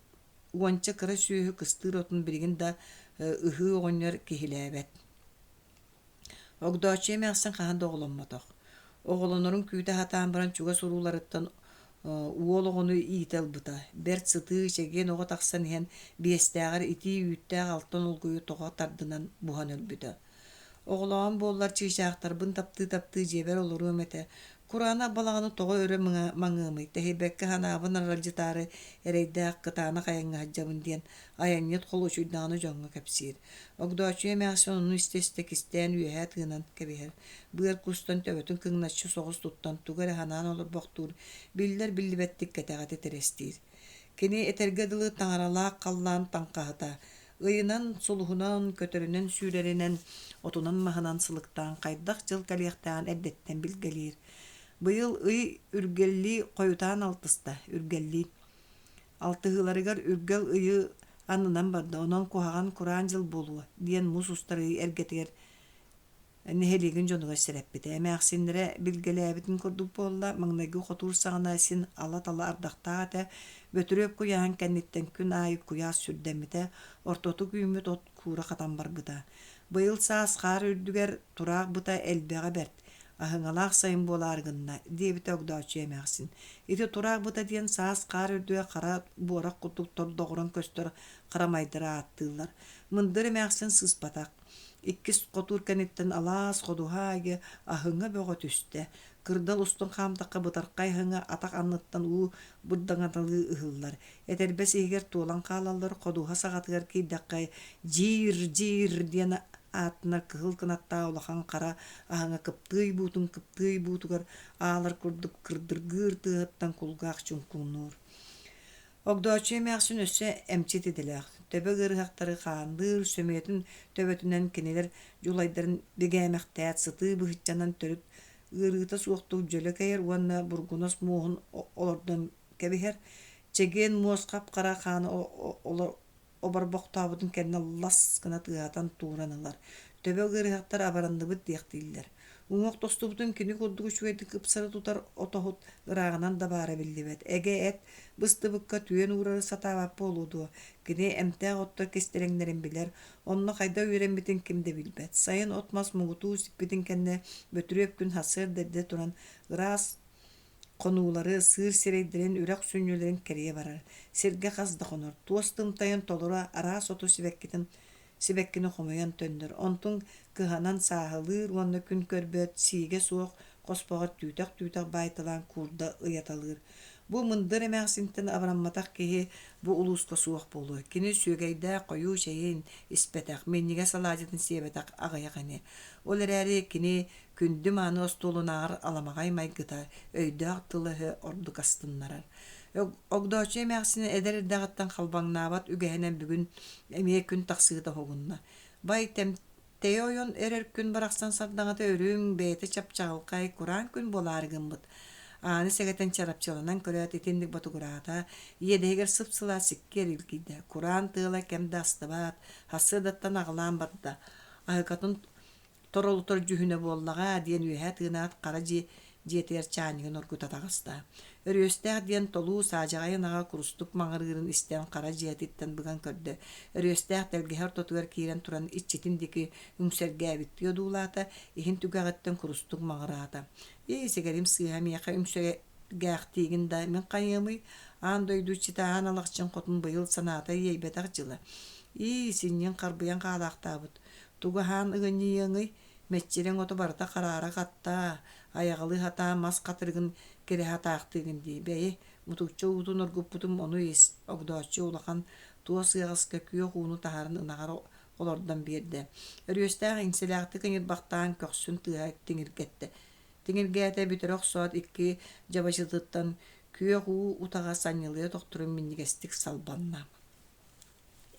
уонча кыра сүөһү кыстыыр отун билигин да ыһыы оҕонньор киһилээбэт. Огдооччуйа эмээхсин хаһан да оҕоломмотох. Оҕолонорун күүтэ сатаан баран чугас урууларыттан уол оҕону иитэ ылбыта. Бэрт сытыы, чэгиэн оҕо тахсан иһэн биэстээҕэр итии үүттээх алтан олгуйу тоҕо тардынан буһан өлбүтэ. Оҕолооҕум буоллар чыычаахтарбын таптыы-таптыы дьиэбэр олоруом этэ. Кураанах балаҕаны тоҕо өрө маҥыамый, тэһийбэккэ санаабын аралдьытаары эрэйдээх кытаанах айаҥҥа сылдьабын диэн айанньыт холуочуйдаҕына дьоҥҥо кэпсиир. Огдооччуйа эмээхсин ону истэ-истэ кистээн үөһэ тыынан кэбиһэр. Быар кустан төбөтүн кыҥначчы соҕус туттан тугу эрэ санаан олорбохтуур, биллэр-биллибэттик кэтэҕэ титирэстиир. Кини этэргэ дылы таҥаралаах халлаан таҥхаһыта, ыйынан, сулуһунан, көтөрүнэн сүүрэринэн, отунан-маһынан сылыктаан хайдах дьыл кэлиэхтээҕин эрдэттэн билгэлиир. Быйыл ый үргэллии хойутаан алтыста, үргэллии. Алтыһыыларыгар үргэл ыйы аннынан барда, онон куһаҕан кураан дьыл буолуо, диэн муус устар ый эргэтигэр нэһилиэгин дьонугар сэрэппитэ. Эмээхсиннэрэ билгэлээбитин курдук буолла, маҥнайгы хотуур саҕана син ала-тала ардахтаах этэ, Бөтүрүөп куйааһын кэнниттэн күн аайы куйаас сүрдэммитэ, ортотук үүммүт от куура хатан барбыта. Быйыл саас хаар үрдүгэр тураах быта элбэҕэ бэрт, аһыҥалаах сайын буолаары гынна, диэбитэ Огдооччуйа эмээхсин. Ити тураах быта диэн саас хаар үрдүгэр хара буорах курдук тордоҕуран көстөр харамайдары ааттыыллар. Мындыр эмээхсин сыыспатах. Иккис хотуур кэнниттэн алаас ходуһа аайы аһыҥа бөҕө түстэ. Кырдал устун хаамтахха бытархай аһыҥа атах анныттан уу бырдаҥаталыы ыһыллар. Этэрбэс иһигэр туолан хаалаллар, ходуһа саҕатыгар киирдэххэ дьиир-дьиир диэн ааттанар кыһыл кынаттаах улахан хара аһыҥа кыптыый буутун кыптыый буутугар аалар курдук кырдыргыыр тыаһыттан кулгаах чуҥкуннуур. Огдооччуйа эмээхсин өссө эмчит идэлээх, төбө ыарыһахтары хаанныыр, сөмүйэтин төбөтүнэн кинилэр дьулайдарын бигээмэхтээт сытыы быһыччанан төрүт ыарыыта суохтук дьөлө кэйэр уонна бургунас муоһун олордон кэбиһэр, чэгиэн муос хап-хара хааны оборбохтообутун кэннэ лас гына тыаһатан тууран ылар. Төбө ыарыһахтар абаранныбыт диэхтииллэр. Уҥуох тостубутун кини курдук үчүгэйдик ыпсары тутар отоһут ырааҕынан да баара биллибэт. Эгэ эт быстыбыкка түөн уурары сатаабат буолуо дуо? Кини эмтээх оттор кистэлэҥнэрин билэр, онно хайдах үөрэммитин ким да билбэт. Сайын от-мас муҥутуу сиппитин кэннэ Бөтүрүөп күн сарсыарда эрдэ туран ыраас Хонуулары, сыыр сирэйдэрин, үрэх сүнньүлэрин кэрийэ барар. Сиргэ хас да хонор, туос тымтайын толору араас оту сибэккитин сибэккини хомуйан төннөр. Онтун кыһанан сааһылыыр уонна күн көрбөт, сиигэ суох хоспоҕор түүтэх-түүтэх баайталаан куурда ыйаталыыр. Бу мындыр эмээхсинтэн абырамматах киһи бу улууска суох буолуо. Кини сүөгэйдээх хойуу чэйин испэтэх, минньигэс алаадьытын сиэбэтэх аҕыйах ини. Ол эрээри кини Күндү-мааны остуолунааҕар аламаҕай майгыта, өйдөөх тыла-өһө ордук астыннарар. Огдооччу эмээхсин эдэр эрдэҕиттэн халбаҥнаабат үгэһинэн бүгүн эмиэ күн тахсыыта уһугунна. Бай тэйэ ойон эрэр күн барахсан сардаҥата үрүҥ, бэйэтэ чап-чаҕылхай, кураан күн буолаары гыммыт. Ааны сэгэтэн чарапчыланан көрөөт итинник ботугураата, иэдэһигэр сып-сылаас сиккиэр илгийдэ. Кураан тыала кэм да астыбат, сарсыардаттан аҕылаан барда. Аһыкатын Торолутар дьүһүнэ буоллаҕа диэн үөһэ тыынаат хара дьиэ дьиэтигэр чаанньыгын оргута таҕыста. Өрүөстээх диэн толуу саадьаҕай ынаҕа курустук маҥырыырын истэн хара дьиэтиттэн быган көрдө. Өрүөстээх тэлгэһэ ортотугар киирэн туран иччитин диэки үҥсэргээбиттии одуулаата, иһин түгэҕиттэн курустук маҥыраата. Ии, сэгэрим сыыһа миэхэ Гээхтиигин да, мин хайыамый, аан дойду иччитэ Аан Алахчын хотун быйыл санаата иэйбэтэх дьыла. Ии, синньин харбыйан хаалаахтаабыт. Тугу аһаан ыгынньыйыаҥый, мэччирэҥ ото барыта хараара хаттаа, айаҕалыы сатаан мас хатырыгын кирэһэ атаахтыыгын дии. Бэйи, мутукча уутун оргуппутум ону ис, Огдооччу улахан туос ыаҕаска күөх ууну таһааран ынаҕар олордон биэрдэ. Өрүөстээх иҥсэлээхтик ыҥырбахтаан көхсүн тыаһа тиҥиргэттэ. Тиҥиргээтэ бүтэрэ охсоот икки дьабачытыттан күөх уу утаҕа санньылыйа тохторун минньигэстик салбанна.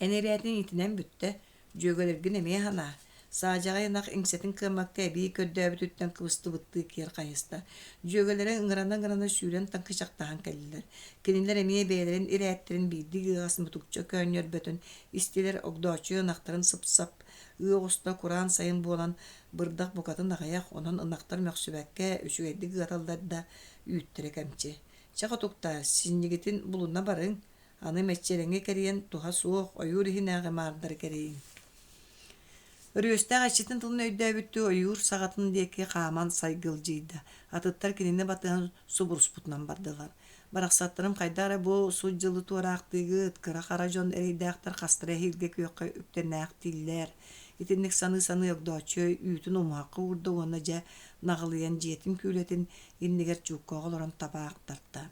Эн ирээтиҥ итинэн бүттэ, дьүөгэлэргин эмиэ санаа, саадьаҕай ынах иҥсэтин кыаммакка эбии көрдөөбүтүттэн кыбыстыбыттыы киэр хайыста. Дьүөгэлэрэ ыҥырана-ыҥырана сүүрэн таҥкычахтаһан кэллилэр. Кинилэр эмиэ бэйэлэрин ирээттэрин биирдии ыаҕас мутукча көөнньөрбөтүн истилэр, Огдооччуйа ынахтарын сып-сап ыы оҕуста кураан сайын буолан Бырдах букатын аҕыйах, онон ынахтар мөхсүбэккэ, үчүгэйдик ыаталлар да, үүттэрэ кэмчи. Чэ, хотуктаар, синньигитин булуна барыҥ, аны мэччирэҥҥэ кэрийэн туһа суох, ойуур иһинээҕи маардары кэрийиҥ. Өрүөстээх иччитин тылын өйдөөбүттүү ойуур саҕатын диэки хааман сайгылдьыйда. Атыттар кинини батыһан субуруспутунан бардылар. Барахсаттарым хайдах эрэ бу сут дьылы туораахтыыгыт, кыра-хара дьон эрэйдээхтэр хастара эһиилгэ күөххэ үктэнээхтииллэр. Итинник саныы-саныы Огдооччу үүтүн умуһахха уурда уонна дьэ наҕылыйан дьиэтин күүлэтин иннигэр чууккаҕа олорон табаах тарта.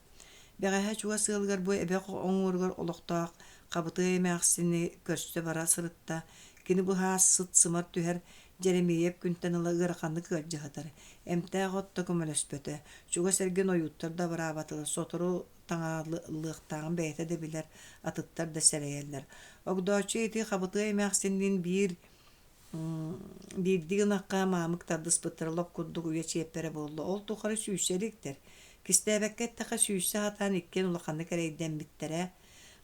Бэҕэһээ чугас ыалыгар бу эбэ оҥуоругар олохтоох Хабытыай эмээхсини көрсө бара сырытта. Кини бу саас сыт-сымар түһэр Дьэримиэйэп күнтэн ыла ыараханнык ыалдьа сытар. Эмтээх от да көмөлөспөтө. Чугас эргин ойууттар да абыраабатылар, сотору таҥаралыахтааҕын бэйэтэ да билэр, атыттар да сэрэйэллэр. Огдооччу ити Хабытыай эмээхсинниин биир биирдии ынахха маамык тардыспыттара лоп курдук үйэ чиэппэрэ буолла. Ол тухары сүүсэ иликтэр. Кистээбэккэ эттэххэ, сүүсэ сатаан иккиэн улаханнык эрэйдэммиттэрэ.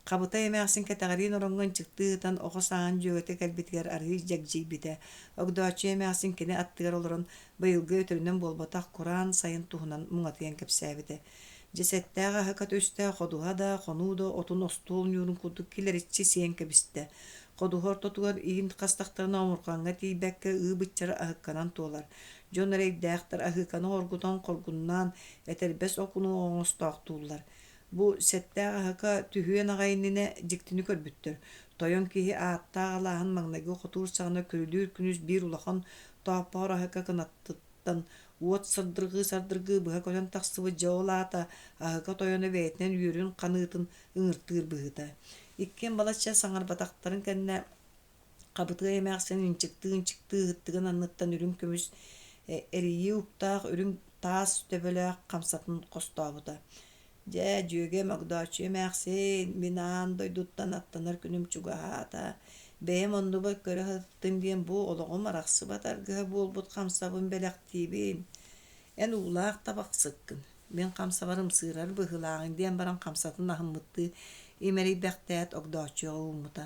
Хабытай эмээхсин кэтэҕэриин ороҥҥо ынчыктыы ытан оҕо сааһын дьүөгэтэ кэлбитигэр арыый дьэгдьийбитэ. Огдооччуйа эмээхсин кини аттыгар олорон быйылгы өтөрүнэн буолбатах кураан сайын туһунан муҥатыйан кэпсээбитэ. Дьэ сэттээх аһыка түстэ, ходуһа да, хонуу да отун остуол ньуурун курдук килэриччи сиэн кэбистэ. Ходуһа ортотугар иин хастахтарына омурҕаҥҥа тиийбэккэ ыы-быччары аһыкканан туолар. Дьон эрэйдээхтэр аһыыканы оргутан хоргуннаан, этэрбэс окуну оҥостоохтууллар. Бу сэттээх аһыка түһүөн аҕай иннинэ дьиктини көрбүттэр. Тойон киһи ааттаах алааһын маҥнайгы хотуур саҕана күрүлүүр күнүс биир улахан тооппоһор аһыка кынаттыттан уот сардыргыы-сардыргыы быһа көтөн тахсыбыт дьэ ол аата аһыка тойоно бэйэтинэн үөрүн ханыытын ыҥыртыыр быһыыта. Иккиэн балачча саҥарбатахтарын кэннэ Хабытыай эмээхсин ынчыктыы-ынчыктыы ыһыттыгын анныттан үрүҥ көмүс эрийии уктаах үрүҥ таас төбөлөөх хамсатын хостообута. Дьэ, дьүөгэм Огдооччуйа эмээхсин, мин аан дойдуттан аттанар күнүм чугаһаата. Бэйэм оннубар көрө сыттым диэн бу олоҕум арахсыбат аргыһа буолбут хамсабын бэлэхтиибин. Эн уулаах табахсыккын, мин хамсабар ымсыырар быһыылааҕыҥ диэн баран хамсатын аһыммыттыы имэрийбэхтээт Огдооччуйаҕа ууммута.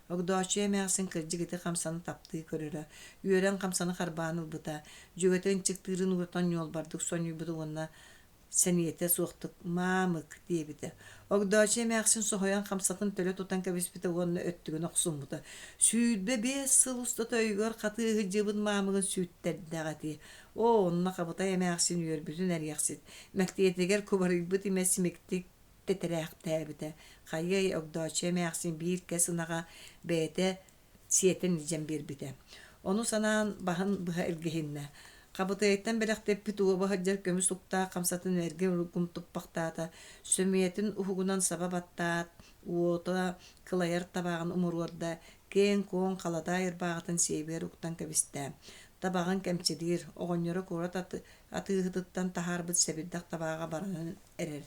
Огдооччуйа эмээхсин кырдьык ити хамсаны таптыы көрөрө, үөрэн хамсаны харбаан ылбыта, дьүөгэтэ ынчыктыырын ууртан ньуолбардык сонньуйбута уонна сэниэтэ суохтук «Маамык» диэбитэ. Огдооччуйа эмээхсин соһуйан хамсатын төлө тутан кэбиспитэ уонна өттүгүн охсуммута. 25 сыл устата өйүгэр хатыы сылдьыбыт маамыгын сүүттэрдэҕэ ити. Оо, онно Хабытай эмээхсин үөрбүтүн эриэхсит, мэктиэтигэр кубарыйбыт имэ симиктик тэтэрээхтээбитэ. Хайыай, Огдооччуйа эмээхсин биир кэс ынаҕа бэйэтэ сиэтэн илдьэн биэрбитэ. Ону санаан баһын быһа илгиһиннэ. Хабытыайтан бэлэхтэппит уоба сылдьар көмүс уктаах хамсатын эргэ ургум туппахтаата, сөмүйэтин уһугунан саба баттаат, уота кылайар табааҕын умуруорда, киэҥ-куоҥ халадаай ырбааҕытын сиэбигэр уктан кэбистэ. Табаҕын кэмчилиир, оҕонньоро куорат атыыһытыттан таһаарбыт сэбирдэх табааҕа баранан эрэр.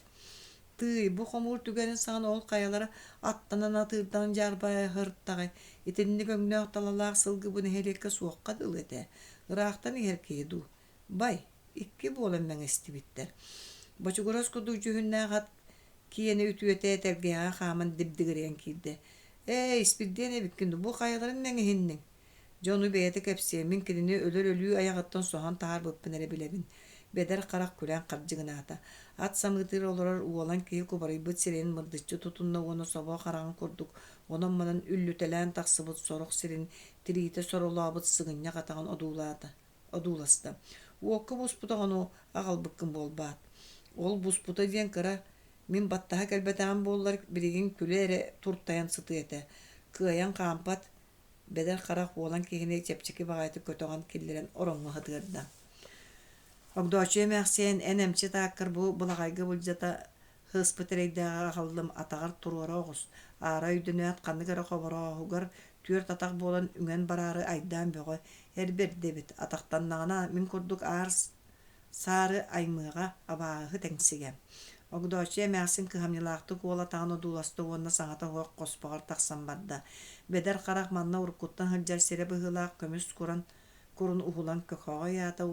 Тыый, бу хомуур түгэнин саҕана ол хайалара аттанан атыырдан дьаарбайа сырыттаҕай, итинник өҥнөөх талалаах сылгы бу нэһилиэккэ суохха дылы этэ, ыраахтан иһэр киһи дуу, бай, икки буолан мэҥэстибиттэр. Бочугурас курдук дьүһүннээх ат киэнэ үтүөтэ тэлгэһэҕэ хааман дибдигирийэн киирдэ. Ээ, Испирдиэн эбиккин дуу, бу хайаларын мэҥиһинниҥ? Дьэ ону бэйэтэ кэпсиэ, мин кинини өлөр өлүү айаҕыттан соһон таһаарбыппын эрэ билэбин. Бэдэр харах күлэн хардьыгынаата. Ат самыытыгар олорор уолан киһи кубарыйбыт сирэйин мырдыччы тутунна уонна собо хараҕын курдук онон-манан үллүтэлээн тахсыбыт сорох сирин тириитэ соролообут сыгынньах атаҕын одуулаата одууласта. Уокка буспут оҕону аҕалбыккын буолбаат. Ол буспута диэн кыра, мин баттаһа кэлбэтэҕим буоллар, билигин күлэ эрэ туртайан сытыа этэ. Кыайан хаампат, бэдэр харах уолан киһини чэпчэки баҕайытык көтөҕөн киллэрэн ороҥҥо сытыарда. Огдооччуйа эмээхсиэн, эн эмчит ааккар бу былаҕайга былдьата сыспыт эрэйдээҕи аҕаллым, атаҕар туруора оҕус. Аара өйдөнөөт, ханнык эрэ хоборооһугар түөрт атах буолан үҥэн бараары айдаан бөҕө, эр бэрдэ эбит, атахтаннаҕына мин курдук аар саары аймыаҕа, абааһы тэҥсигэ. Огдооччуйа эмээхсин кыһамньылаахтык уол атаҕын одууласта уонна саҥата суох хоспоҕор тахсан барда. Бэдэр харах манна уруккуттан сылдьар сирэ быһыылаах көмүс куран курун уһулан көхөҕө ыйаата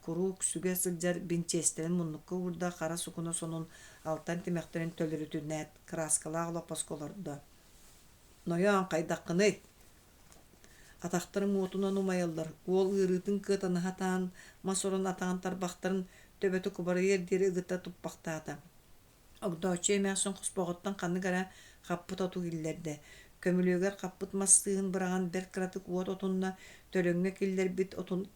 куруук сүгэ сылдьар бинчиэстэрин муннукка уурда, хара сукуна сонун алтан тимэхтэрин төлөрүтүнээт, кырааскалаах олоппоско олордо. «Нойоон, хайдаххыный?» Атахтарым уотунан умайаллар, уол ыарыытын кыатана сатаан, мас орон атаҕын тарбахтарын төбөтө кубарыйыар диэри ыгыта туппахтаата. Огдооччу эмээхсин хоспоҕуттан ханнык эрэ хаппыт оту киллэрдэ. Көмүлүөгэр хаппыт мас сыыһын быраҕан бэрт кыратык уот отунна, төлөҥҥө киллэрбит отун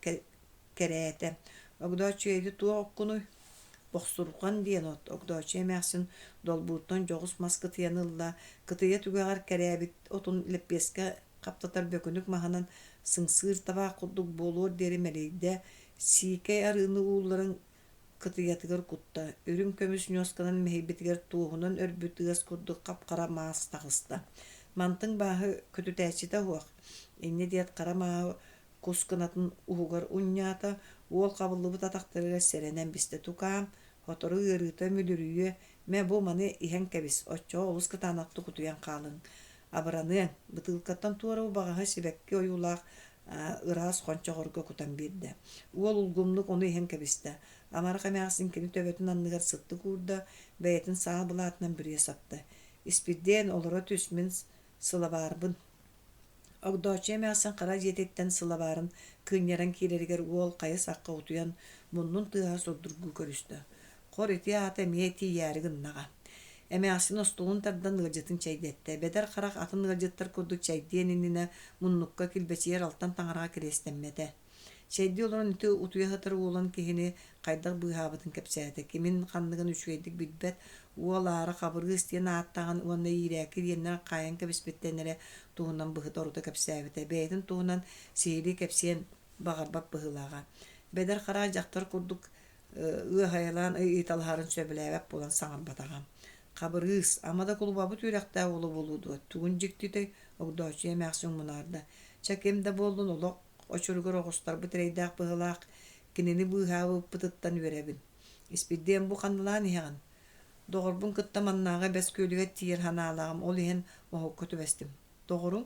кэрээтэ. Огдооччуйа ити туох оккунуй? Бохсурҕан диэн от. Огдооччуйа эмээхсин долбууртан дьоҕус мас кытыйаны ылла, кытыйа түгэҕэр кэрээбит отун лэппиэскэ хаптатар бөкүнүк маһынан сыҥсыыр табаах курдук буолуор диэри мэлийдэ, сиикэй арыыны уулларан кытыйатыгар кутта, үрүҥ көмүс ньуосканан мэһийбитигэр туоһунан өрбүт ыас курдук хап-хара маас таҕыста. Мантыҥ бааһы көтүтээччитэ суох, инньэ диэт хара мааһы кус кынатын уһугар унньаата, уол хабыллыбыт атахтарыгар сэрэнэн бистэ тукаам, сотору ыарыыта мүлүрүйүө, мэ бу маны иһэн кэбис, оччоҕо олус кытаанахтык утуйан хаалыҥ, абыраныаҥ, бытыылкаттан туора убаҕаһы сибэкки ойуулаах ыраас хончоҕорго кутан биэрдэ. Уол улгумнук ону иһэн кэбистэ. Амарах эмээхсин кини төбөтүн анныгар сыттык уурда, бэйэтин саа былаатынан бүрүйэ сапта. Испирдиэн, олоро түс, мин сылабаарбын. Огдооччуйа эмээхсин хара дьиэтиттэн сылабаарын кыынньаран киирэригэр уол хайа сахха утуйан, муннун тыаһа сурдургуу көрүстэ. Хор ити аата эмиэ тиийээри гыннаҕа. Эмээхсин остуолун тардан ыалдьытын чэйдэттэ. Бэдэр харах атын ыалдьыттар курдук чэйдиэн иннинэ муннукка килбэчийэр алтан таҥараҕа кириэстэммэтэ. Чэйдии олорон ити утуйа сытар уолан киһини хайдах быыһаабытын кэпсээтэ. Кимин ханныгын үчүгэйдик билбэт, уол аара Хабырыыс диэн ааттааҕын уонна иирээки диэннэр хаайан кэбиспиттэн эрэ туһунан быһыта-орута кэпсээбитэ. Бэйэтин туһунан сиһилии кэпсиэн баҕарбат быһыылааҕа. Бэдэр харах дьахтар курдук ыаһайалаан ыйыталаһарын сөбүлээбэт буолан саҥарбатаҕа. Хабырыыс, ама да кулубабыт үөрэхтээх уола буолуо дуо, тугун дьиктитэй, Огдооччуйа эмээхсин мунаарда. Чэ, ким да буоллун, олох очуругар оҕустарбыт эрэйдээх быһыылаах, кинини быыһаабыппытыттан үөрэбин. Испирдиэн бу ханналаан иһэҕин? Доҕорбун кытта маннааҕы бэс күөлүгэр тиийэр санаалааҕым, ол иһин моһолго түбэстим. Доҕоруҥ?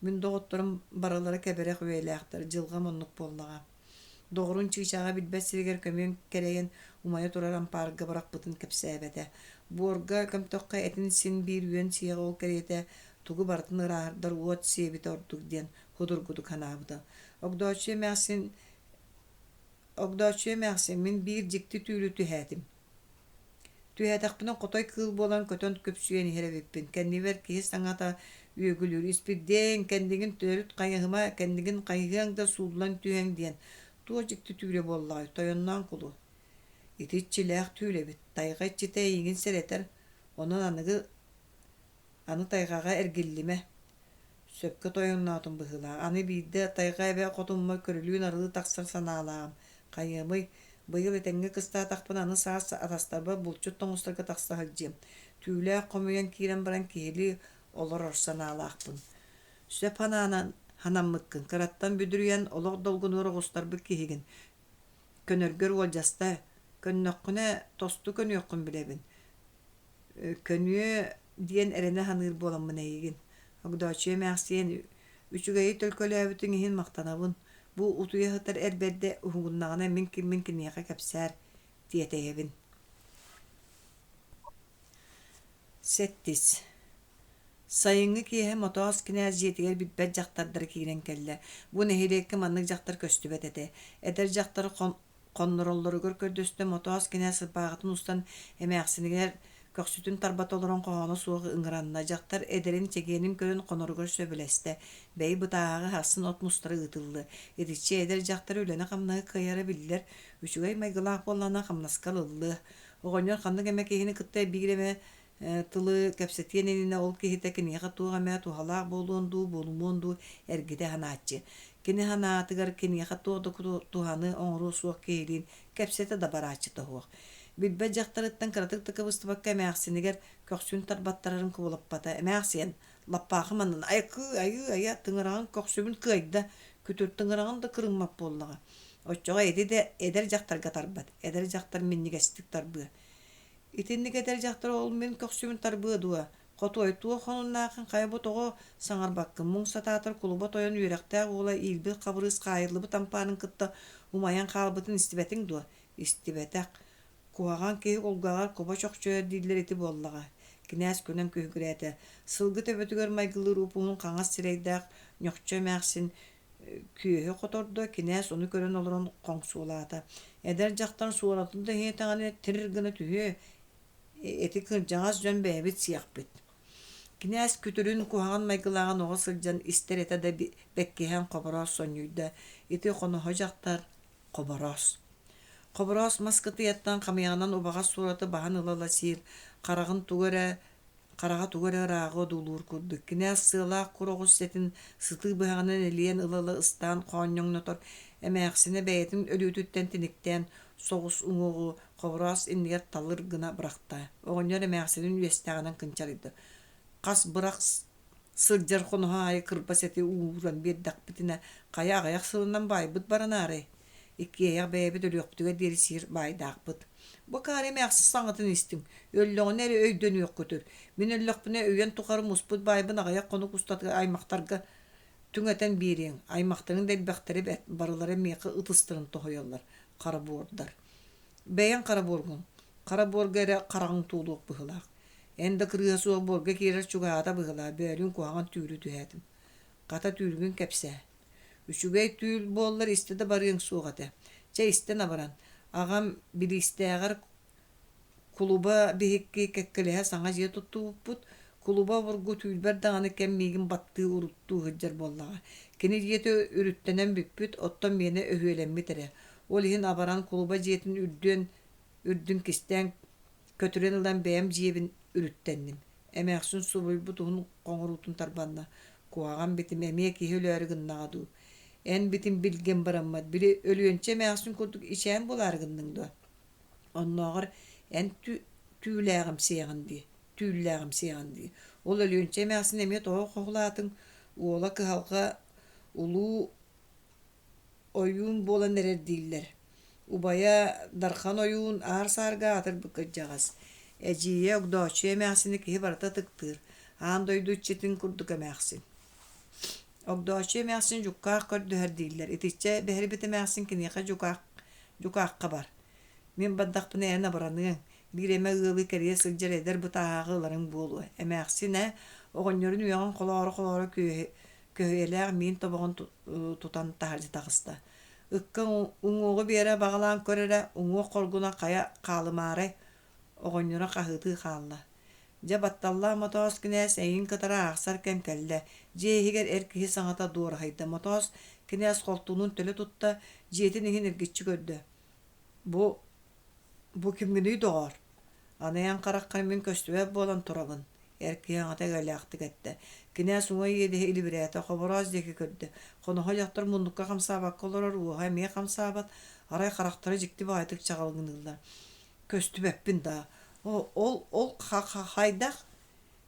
Мин доҕотторум барылара кэбирэх үйэлээхтэр, дьылҕам оннук буоллаҕа. Доҕорун чыычааҕа билбэт сиригэр көмүөн кэрэйэн умайа турар ампаарга бырахпытын кэпсээбэтэ. Буорга көмтөххө этин син биир үөн сиэҕэ ол кэриэтэ тугу барытын ырааһырдар уот сиэбитэ ордук диэн судургутук санаабыта. Огдооччуйа эмээхсин Огдооччуйа эмээхсин, мин биир дьикти түүлү түһээтим. Түһээтэхпинэ хотой кыыл буолан көтөн күпсүйэн иһэр эбиппин. Кэннибэр киһи саҥата үөгүлүүр: «Испирдиэн, кэннигин төрүт хайыһыма, кэннигин хайыһыаҥ да сууллан түһүөҥ» диэн. Туох дьикти түүлэ буоллаҕай, тойонноон кулу. Ити иччилээх түүл эбит. Тайҕа иччитэ эйигин сэрэтэр, онон аныгы Аны тайҕаҕа эргиллимэ, сөпкө тойонноотум быһыылаах, аны биирдэ тайҕа эбэ хотуммар көрүлүүн-арылыы тахсар санаалааҕым, хайыамый, быйыл этэҥҥэ кыстаатахпына аны саас атастарбар булчут тоҥустарга тахса сылдьыам, түүлээх хомуйан киирэн баран киһилии олорор санаалаахпын. Сөп санаанан санаммыккын, кыраттан бүдүрүйэн олох долгунугар оҕустарбыт киһигин, көнөргөр уолдьаста, көннөххүнэ тосту көнүөххүн билэбин, Көнүө диэн эрэнэ саныыр буоламмын эйигин, Огдооччуйа эмээхсиэн, үчүгэйи төлкөлөөбүтүҥ иһин махтанабын, бу утуйа сытар эр бэрдэ уһугуннаҕына мин киммин киниэхэ кэпсээр, тиэтэйэбин. Сэттис Сайыҥҥы киэһэ Мотоос кинээс дьиэтигэр билбэт дьахтардара киирэн кэллэ. Бу нэһилиэккэ маннык дьахтар көстүбэт этэ. Эдэр дьахтар хоннороллоругар көрдөстө Мотоос кинээс ырбааҕытын устан эмээхсинигэр Көхсүтүн тарбата олорон хоһооно суох ыҥыранна. Дьахтар эдэрин чэгиэнин көрөн хоноругар сөбүлэстэ. Бэйи бытааһаҕы сарсын от мустара ыытыллыа. Итиччэ эдэр дьахтар үлэни-хамнаһы кыайара биллэр, үчүгэй майгылаах буоллаҕына хамнаска ылыллыа. Оҕонньор ханнык эмэ киһини кытта биир эмэ тылы кэпсэтиэн иннинэ ол киһитэ киниэхэ туох эмэ туһалаах буолуон дуу, буолумуон дуу эргитэ санааччы. Кини санаатыгар киниэхэ туох да туһаны оҥоруо суох киһилиин кэпсэтэ да барааччыта суох. Билбэт дьахтарыттан кыратык да кыбыстыбакка эмээхсинигэр көхсүн тарбаттарарын кубулаппата. Эмээхсиэн, лаппаахы маннын айкыы, айыы-айа, тыҥыраҕын көхсүбүн кыайда, күтүр тыҥыраҕын да кырыммат буоллаҕа. Оччоҕо ити да эдэр дьахтарга тарбат, эдэр дьахтар минньигэстик тарбыа. Итинник эдэр дьахтар ол мин көхсүбүн тарбыа дуо? Хотуой, туох хонуннааххын хайа бу тоҕо саҥарбаккын? Муҥ сатаатар кулуба тойон үөрэхтээх уола иирбит Хабырыыс хаайыллыбыт ампаарын кытта умайан хаалбытын истибэтиҥ дуо? Истибэтэх. Куһаҕан киһи кулгааҕар куба чохчойор дииллэр ити буоллаҕа. Кинээс күнэн күһүгүрээтэ. Сылгы төбөтүгэр майгылыыр уп-уһун хаҥас сирэйдээх ньохчо эмээхсин күөһү хотордо, кинээс ону көрөн олорон хоҥсуолаата. Эдэр дьахтар суоратын да иһиэтэҕинэ тир гына түһүө, ити кырдьаҕас дьон бэйэбит сиэхпит. Кинээс күтүрүн куһаҕан майгылааҕын оҕо сылдьан истэр этэ да бэккиһээн Хобороос сонньуйда. Ити хоноһо дьахтар Хобороос. Хобороос мас кытыйаттан хамыйаҕынан убаҕас суораты баһан ыла-ыла сиир, хараҕын тугу эрэ Хараҕа тугу эрэ ырааҕы одуулуур курдук, кинээс сыалаах кур оҕус сэтин сытыы быһаҕынан элийэн ыла-ыла ыстаан хоонньоҥнотор, эмээхсинэ бэйэтин өлүүтүттэн тиниктээн соҕус уҥуоҕу Хобороос иннигэр талыр гына бырахта. Оҕонньор эмээхсинин үөстэҕинэн кынчарыйда: «Хас бырах сылдьар хоноһо аайы кырбас эти ууран биэрдэхпитинэ, хайа аҕыйах сылынан баайбыт баранаарай? Иккиэйэх бэйэбит өлүөхпүтүгэр диэри сиир баайдаахпыт. Бу акаары эмээхсин саҥатын истиҥ, өллөҕүнэ эрэ өйдөнүөххүтүр. Мин өллөхпүнэ үйэн тухары муспут баайбын аҕыйах хонук устатыгар аймахтарга түҥэтэн биэриэҥ. Аймахтарыҥ да элбэхтэрэ бэрт, барылара миэхэ ытыстарын тоһуйаллар, хара буордар. Бэйэҥ хара буоргун, хара буорга эрэ хараҕыҥ туолуох быһыылаах. Эн да кырыыһа суох буорга киирэр чугаһаата быһыылаах, бөөлүүн куһаҕан түүлү түһээтим. Хата түүлгүн кэпсээ. Үчүгэй түүл буоллар истэ да барыаҥ суох этэ. Чэ истэн абаран, аҕам Билиистээҕэр кулуба биһикки кэккэлэһэ саҥа дьиэ туттубуппут. Кулуба обургу түүлбэр даҕаны кэм миигин баттыы уруттуу сылдьар буоллаҕа. Кини дьиэтэ үрүттэнэн бүппүт, оттон миэнэ өһүөлэммит эрэ. Ол иһин абаран кулуба дьиэтин үрдүөн үрдүн кистээн көтүрэн ылан бэйэм дьиэбин үрүттэнним. Эмээхсин субуйбут уһун хоҥоруутун тарбанна. Куһаҕан битим эмиэ киһи өлөөрү гыннаҕа дуу? Эн битим билгэн бараммат, били Өлүөнчэ эмээхсин курдук ичээн буолаары гынныҥ дуо? Оннооҕор эн түүлээҕимсийэҕин дии, түүллээҕимсийэҕин дии. Ол Өлүөнчэ эмээхсин эмиэ тоҕо хоһулаатыҥ? Уола кыһалҕа улуу ойуун буолан эрэр дииллэр. Убайа Дархан ойуун аар-саарга аатырбыт кырдьаҕас. Эдьиийэ Огдооччуйа эмээхсини киһи барыта ытыктыыр, аан дойду иччитин курдук эмээхсин. Огдооччуйа эмээхсин дьуккаах көрдөһөр дииллэр. Итиччэ бэһирбит эмээхсин киниэхэ дьукаах, дьукаахха бар. Мин бардахпына эн абыраныаҥ, биир эмэ ыалы кэрийэ сылдьар эдэр бытааһаҕы ыларыҥ буолуо. Эмээхсин ээ, оҕонньорун үөҕэн холоору-холоору күөһэ көһүйэлээх миин тобоҕун тутан таһырдьа таҕыста. Ыкка уҥуоҕу биэрэ баҕалаан көр эрэ, уҥуох хоргуна хайа хаалымаарай, оҕонньоро хаһыытыы хаалла. Дьэ батталлаах Мотоос кинээс эйигин кытары аахсар кэм кэллэ. Дьиэ иһигэр эр киһи саҥата дуораһыйда. Мотоос кинээс холтуунун төлө тутта, дьиэтин иһин эргиччи көрдө. Бу бу кимҥиний доҕоор? Аны эн хараххар мин көстүбэт буолан турабын, эр киһи аҕата эгэлээхтик эттэ. Кинээс уҥа иэдэһи илибирээтэ, Хобороос диэки көрдө. Хоноһо дьахтар муннукка хамсаабакка олорор, уоһа эмиэ хамсаабат, арай харахтара дьикти баҕайытык чаҕылыҥныыллар. Көстүбэппин даа. Ол ол хайдах?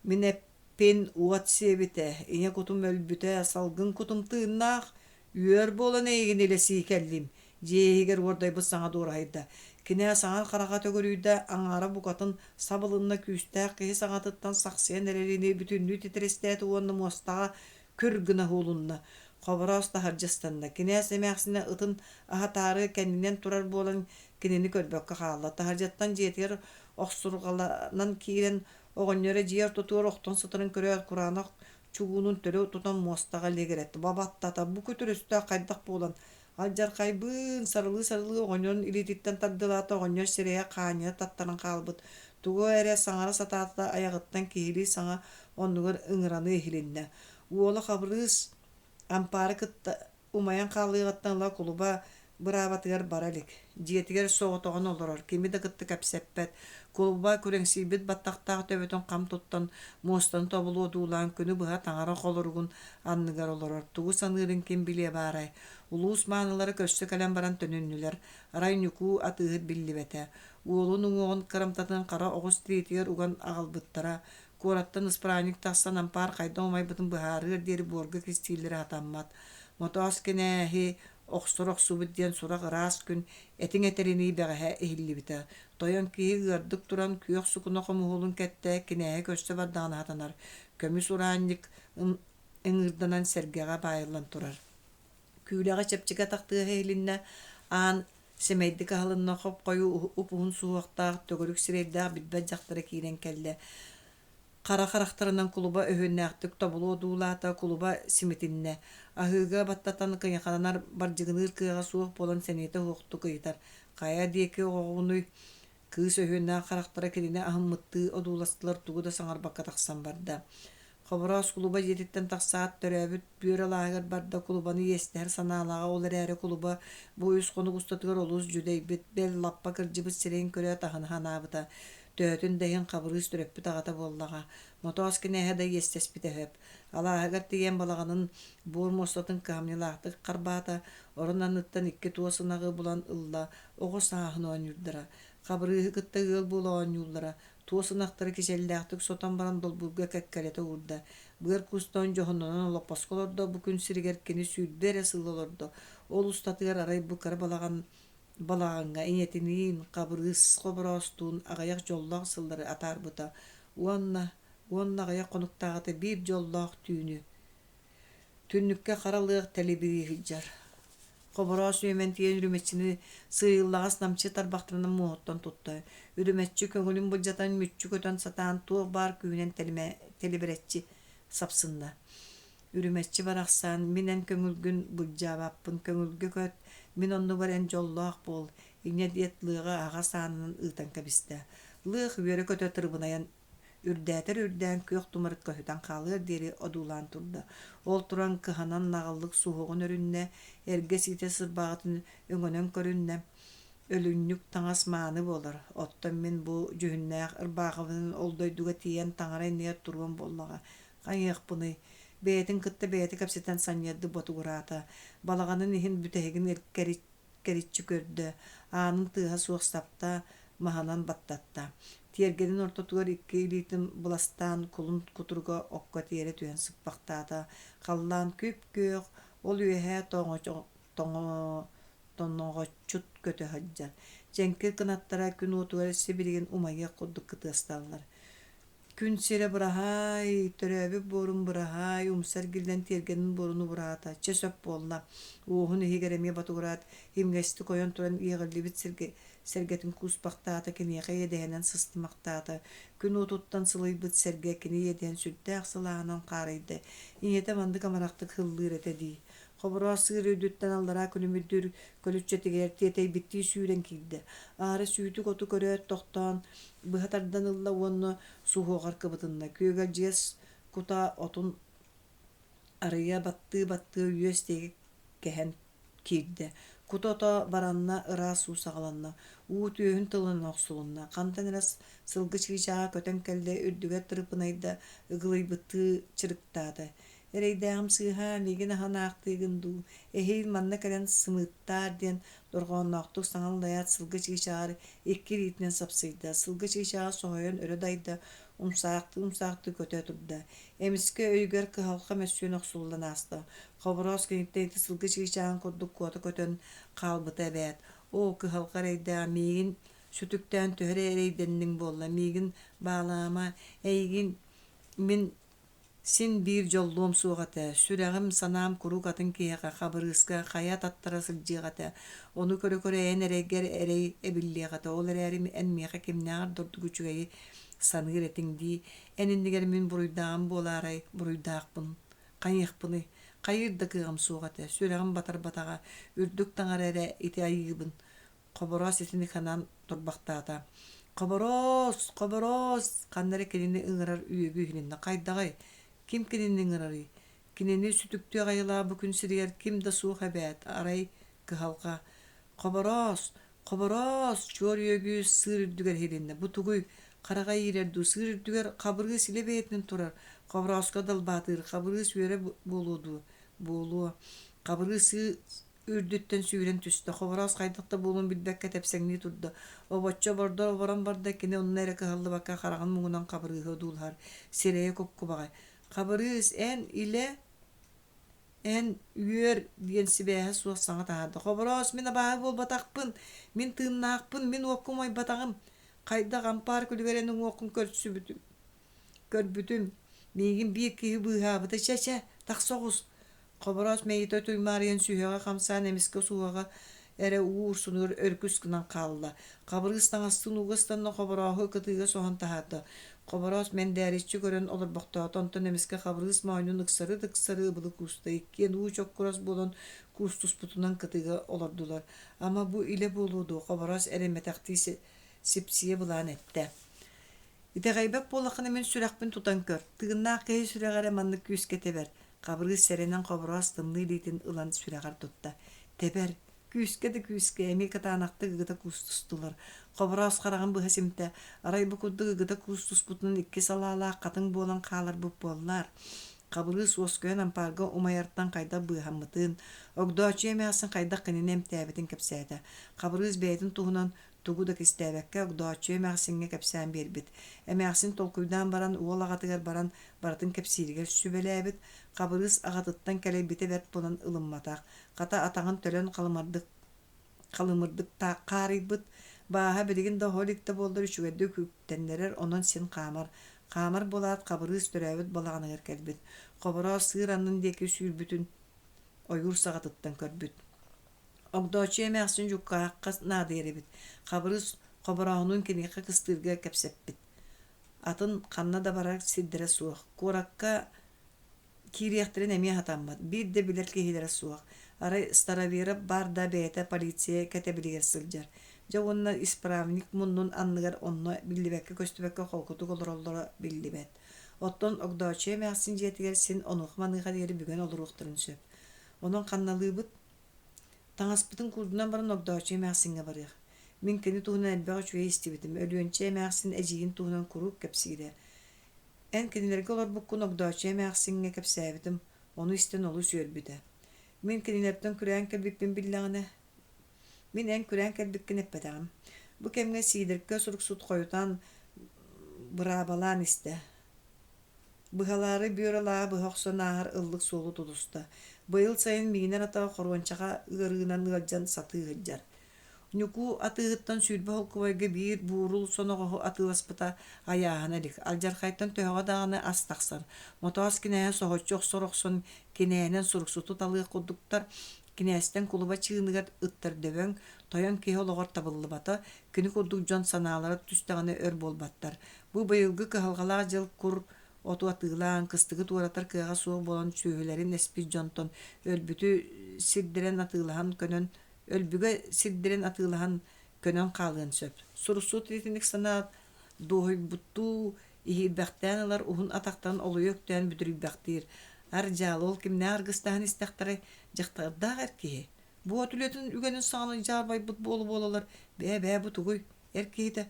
Мин эппин уот сиэбитэ, ийэ кутум өлбүтэ, салгын кутум тыыннаах, үөр буолан эйигин илэ сии кэллим, дьиэ иһигэр уордайбыт саҥа дуораһыйда. Кинээс аҥар хараҕа төгүрүйдэ, аҥаара букатын сабылынна күүстээх киһи саҥатыттан сахсыйан эрэрини бүтүннүү титирэстээтэ уонна муостаҕа күр гына уһулунна. Хобороос таһырдьа ыстанна. Кинээс эмээхсинэ ытын аһатаары кэннинэн турар буолан кинини көрбөккө хаалла. Таһырдьаттан дьиэтигэр охсурҕаланан киирэн оҕонньоро дьиэ ортотугар охтон сытарын көрөөт кураанах чугуунун төлө тутан муостаҕа лигирэттэ. Бабаттата, бу күтүр өстөөх хайдах буолан алдьархайбыын сарылыы-сарылыы оҕонньорун илиититтэн тардылаата оҕонньор сирэйэ хаанньана таттаран хаалбыт. Тугу эрэ саҥара сатаата да айаҕыттан киһилии саҥа оннугар ыҥыраныы иһилиннэ. Уола Хабырыыс ампаары кытта умайан хаалыаҕыттан ыла кулуба быраабатыгар бара илик. Дьиэтигэр соҕотоҕун олорор, кими да кытта кэпсэппэт. Кулуба күрэҥсийбит баттахтаах төбөтүн хам туттан, муостаны тобулу одуулаан күнү быһа таҥара холоругун анныгар олорор. Тугу саныырын ким билиэ баарай. Улуус маанылара көрсө кэлэн баран төнүннүлэр. Арай Ньукуу атыыһыт биллибэтэ. Уолун уҥуоҕун кырамтатын хара оҕус тириитигэр уган аҕалбыттара. Куораттан ыспыраанньык тахсан ампаар хайдах умайбытын быһаарыар диэри буорга кистииллэрэ сатаммат. Мотоос кинээһи охсор охсубут диэн сурах ыраас күн этиҥ этэринии бэҕэһээ иһиллибитэ. Тойон киһи ыардык туран күөх сукуна хомуһуолун кэттэ, кинээһи көрсө бардаҕына сатанар. Көмүс ураанньык ыҥыырданан сэргэҕэ баайыллан турар. Күүлэҕэ чэпчэки атах тыаһа иһилиннэ, аан сэмэйдик аһылынна, хоп-хойуу уп-уһун суһуохтаах, төгүрүк сирэйдээх билбэт дьахтара киирэн кэллэ. Хара харахтарынан кулуба өһүөннээхтик тобулу одуулаата, кулуба симитиннэ. Аһыыга баттатан кыйаханар, бардьыгыныыр кыаҕа суох буолан сэниэтэ суохтук ыйытар: «Хайа диэки оҕоҕунуй?» Кыыс өһүөннээх харахтара кинини аһыммыттыы одууластылар, тугу да саҥарбакка тахсан барда. Хобороос кулуба дьиэтиттэн тахсаат, төрөөбүт бүөр алааһыгар барда, кулубаны иэстэһэр санаалааҕа, ол эрээри кулуба бу үс хонук устатыгар олус дьүдэйбит, бэл лаппа кырдьыбыт сирэйин көрөөт аһына санаабыта. Төһөтүн да иһин Хабырыыс төрөппүт аҕата буоллаҕа. Мотоос кинээһэ да иэстэспитэ сөп. Алааһыгар тиийэн балаҕанын буор муостатын кыһамньылаахтык харбаата, орон анныттан икки туос ынаҕы булан ылла, оҕо сааһын оонньуурдара. Хабырыыһы кытта ыал буола оонньууллара, туос ынахтары кичэллээхтик сотон баран долбуурга кэккэлэтэ уурда. Быар кустоон дьоһуннанан олоппоско олордо, бу күн сиригэр кини 20 эрэ сыл олордо. Ол устатыгар арай бу кыра балаҕан балаҕаҥҥа ийэтиниин Хабырыыс Хобороостуун аҕыйах дьоллоох сыллары атаарбыта уонна уонна аҕыйах хонуктааҕыта биир дьоллоох түүнү Түннүккэ хара лыах тэлибирии сылдьар. Хобороос үөмэн тиийэн үрүмэччини сыыйыллаҕас намчы тарбахтарынан муоһуттан тутта. Үрүмэччи көҥүлүн былдьатан мүччү көтөн сатаан туох баар күүһүнэн тэлибирэччи сапсынна. Үрүмэччи барахсан, мин эн көҥүлгүн былдьаабаппын, көҥүлгэ көт, мин оннубар эн дьоллоох буол, инньэ диэт лыаҕы аһаҕас аанынан ыытан кэбистэ. Лыах үөрэ-көтө тырыбынайан Үрдээтэр үрдээн күөх тумарыкка көһүтэн хаалыар диэри одуулаан турда. Ол туран кыһанан наҕыллык суһуоҕун өрүннэ, эргэ сиитэ сырбаҕатын өҥөнөн көрүннэ. Өлүнньүк таҥас мааны буолар, оттон мин бу дьүһүннээх ырбаахыбынан ол дойдуга тиийэн таҥара иннигэр туруом буоллаҕа. Хайыахпыный, бэйэтин кытта бэйэтэ кэпсэтэн санньыардык ботугураата. Балаҕанын иһин бүтэһигин кэриччи көрдө, аанын тыаһа суох сапта, маһынан баттатта. Тиэргэнин ортотугар икки илиитин быластаан кулун кутуруга окко тиэрэ түһэн сыппахтаата. Халлаан күп-күөх, ол үөһэ тоноҕоччут көтө сылдьар. Дьэҥкир кынаттара күн уотугар сибилигин умайыах курдук кытыасталлар. Күн сирэ быраһаай, төрөөбүт буорум быраһаай, умса эргиллэн тиэргэнин буорун убураата, чэ сөп буолла. Уоһун иһигэр эмиэ ботугураат, имҥэстик ойон туран иэҕиллибит сиргэ сэргэтин кууспахтаата, киниэхэ иэдэһинэн сыстымахтаата. Күн уотуттан сылыйбыт сэргэ кини иэдэһин сүрдээх сылааһынан хаарыйда. Ийэтэ маннык амарахтык һыллыыр этэ дии. Хобороос сыыр үрдүттэн аллараа күлүмүрдүүр көлүччэтигэр тиэтэйбиттии сүүрэн киирдэ. Аара сүүтүк оту көрөөт тохтоон, быһа тардан ылла уонна суһуоҕар кыбытынна. Күөгэлдьийэ кута отун арыйа баттыы-баттыы үөс диэки кэһэн киирдэ. Кута ото баранна, ыраас уу саҕаланна. Уу түөһүн тылынан охсулунна. Хантан эрэ сылгы чыычааҕа көтөн кэллэ, үрдүгэр тырыпынайда, ыгылыйбыттыы чырыктаата. Эрэйдээҕим сыыһа, миигин аһан аахтыыгын дуу, эһиил манна кэлэн сымыыттаар диэн дорҕоонноохтук саҥа аллайаат сылгы чыычааҕар икки илиитинэн сапсыйда, сылгы чыычааҕа соһуйан өрө дайда, умсаахтыы-умсаахтыы көтө турда. Эмискэ өйүгэр кыһалҕа мөссүөн охсуллан ааста. Хобороос киниттэн ити сылгы чыычааҕын курдук куота көтөн хаалбыта эбээт. Оо, кыһалҕа эрэйдээх миигин сүтүктээн төһө эрэ эрэйдэнниҥ буолла, миигин баалаама, эйигин мин Син биир дьоллуом суох этэ, сүрэҕим, санаам куруук атын киһиэхэ, Хабырыыска хайа таттара сылдьыах этэ, ону көрө-көрө эн эрэйгэр эрэй эбиллиэх этэ, ол эрээри эн миэхэ кимнээҕэр да ордук үчүгэйи саныыр этиҥ дии, эн иннигэр мин буруйдааҕым буолаарай, буруйдаахпын, хайыахпыный, хайыыр да кыаҕым суох этэ, сүрэҕим батарбатаҕа, үрдүк таҥара эрэ ити айыыбын Хобороос итини ханан турбахтаата. Хобороос, Хобороос! Ханна эрэ кинини ыҥырар үөгү иһилиннэ. Хайдаҕый? Ким кинини ыҥырарый? Кинини сүтүктүөх айылаах бу күн сиригэр ким да суох эбээт, арай кыһалҕа. Хобороос, Хобороос! Чуор үөгү сыыр үрдүгэр иһилиннэ. Бу тугуй? Хараҕа иирэр дуу? Сыыр үрдүгэр Хабырыыс илэ бэйэтинэн турар. Хоборооско далбаатыыр. Хабырыыс үөрэ буолуо дуо? Буолуо. Хабырыыс сыыр үрдүттэн сүүрэн түстэ. Хобороос хайдах да буолуон билбэккэ тэпсэҥнии турда. Обоччо обордор оборон барда, кини онно эрэ кыһаллыбакка хараҕын муҥунан Хабырыыһы одуулаһар. Сирэйэ куп-кубаҕай. Хабырыыс, эн илэ Эн үөр диэн сибээһэ суох саҥа таһаарда. Хобороос, мин абааһы буолбатахпын, мин тыыннаахпын, мин уокка умайбатаҕым. Хайдах ампаар күлүгэр эн уҥуоххун көрсүбүтүм, көрбүтүм. Миигин биир киһи быыһаабыта. Чэ, чэ, тахса оҕус. Хобороос мэйиитэ туймаарыйан сүһүөҕэ хамсаан эмискэ суһуоҕа эрэ уу урсунугар өрүкүс гынан хаалла. Хабырыыс таҥастыын ууга ыстанна Хоборооһу кытыыга соһон таһаарда. Хобороос мэндээриччи көрөн олорбохтоото, онтон эмискэ Хабырыыс моонньун ыксары-ыксары ыбылы кууста, иккиэн уу чоккурас буолан куустуспутунан кытыыга олордулар. Ама бу илэ буолуо дуо, Хобороос эрэммэтэхтии сипсийэ былаан эттэ. Итэҕэйбэт буоллаххына мин сүрэхпин тутан көр, тыыннаах киһи сүрэҕэ эрэ маннык күүскэ тэбэр. Хабырыыс сэрэнэн Хобороос тымныы илиитин ылан сүрэҕэр тутта. Тэбэр, күүскэ да күүскэ, эмиэ кытаанахтык ыгыта куустустулар. Хобороос хараҕын быһа симтэ, арай бу курдук ыгыта куустуспутунан икки салаалаах хатыҥ буолан хааларбыт буоллар. Хабырыыс уоскуйан ампаарга умайартан хайдах быыһаммытын, Огдооччуйа эмээхсин хайдах кинини эмтээбитин кэпсээтэ. Хабырыыс бэйэтин туһунан тугу да кистээбэккэ Огдооччуйа эмээхсиҥҥэ кэпсээн биэрбит. Эмээхсин толкуйдаан баран уол аҕатыгар баран барытын кэпсииригэр сүбэлээбит, Хабырыыс аҕатыттан кэлэйбитэ бэрт буолан ылымматах, хата атаҕын төлөн халымардык халымырдык хаарыйбыт, бааһа билигин да оһо илик да буоллар үчүгэйдик үктэннэрэр, онон син хаамар. Хаамар буолаат Хабырыыс төрөөбүт балаҕаныгар кэлбит. Хобороос сыыр аннын диэки сүүрбүтүн ойуур саҕатыттан көрбүт. Огдооччуйа эмээхсин дьуккаахха наадыйар эбит. Хабырыыс Хоборооһунуун киниэхэ кыстыырга кэпсэппит. Атын ханна да барар сирдэрэ суох. Куоракка киириэхтэрин эмиэ сатаммат. Биир да билэр киһилэрэ суох. Арай Староверов баар да бэйэтэ полиция кэтэбилигэр сылдьар. Дьэ уонна исправник муннун анныгар онно биллибэккэ-көстүбэккэ холкутук олороллоро биллибэт. Оттон Огдооччуйа эмээхсин дьиэтигэр син онуоха-маныаха диэри бүгэн олоруохтарын сөп. Онон ханналыыбыт? Таҥаспытын куурдунан баран Огдооччуйа эмээхсиҥҥэ барыах. Мин кини туһунан элбэх үчүгэй истибитим. Өлүөнчэ эмээхсин эдьиийин туһунан куруук кэпсиирэ. Эн кинилэргэ олорбуккун Огдооччуйа эмээхсиҥҥэ кэпсээбитим, ону истэн олус үөрбүтэ. Мин кинилэртэн күрээн кэлбиппин биллэҕинэ, мин эн күрээн кэлбиккин эппэтэҕим. Бу кэмҥэ Сиидэркэ суруксут хойутаан быраабалаан истэ. Быһалаары бүөр алааһы быһа охсон ааһар ыллык суолу тутуста. Быйыл сайын миинэр атаҕа хоруончаха ыарыынан ыалдьан сатыы сылдьар. Ньукуу атыыһыттан 20 холкубайга биир буурул соноҕоһу атыыласпыта айааһана илик. Алдьархайтан төһөҕө даҕаны ас тахсар. Мотоос кинээһэ соһуччу охсор охсон кинээһинэн суруксуту талыах курдуктар. Кинээстэн кулуба чыыныгар ыттар дөбөҥ, тойон киһи олоҕор табыллыбата, кини курдук дьон санаалара түстэҕинэ өр буолбаттар. Бу быйылгы кыһалҕалаах дьыл кур оту атыылаан, кыстыгы туоратар кыаҕа суох буолан сүөһүлэрин эспит дьонтон өлбүтү сирдэрин атыылаһан көнөн өлбүгэ сирдэрин атыылаһан көнөн хаалыан сөп. Суруксут итинник санаа дуоһуйбуттуу иһиирбэхтээн ылар уһун атахтарын олуйа өктөөн бүдүрүйбэхтиир. Ар дьаалы ол кимнээх аргыстаһан истэхтэрэй, дьахтардаах эр киһи. Бу от үлэтин үгэнин саҕана дьаарбайбыт буола-буолалар, бээ-бээ бу тугуй, эр киһитэ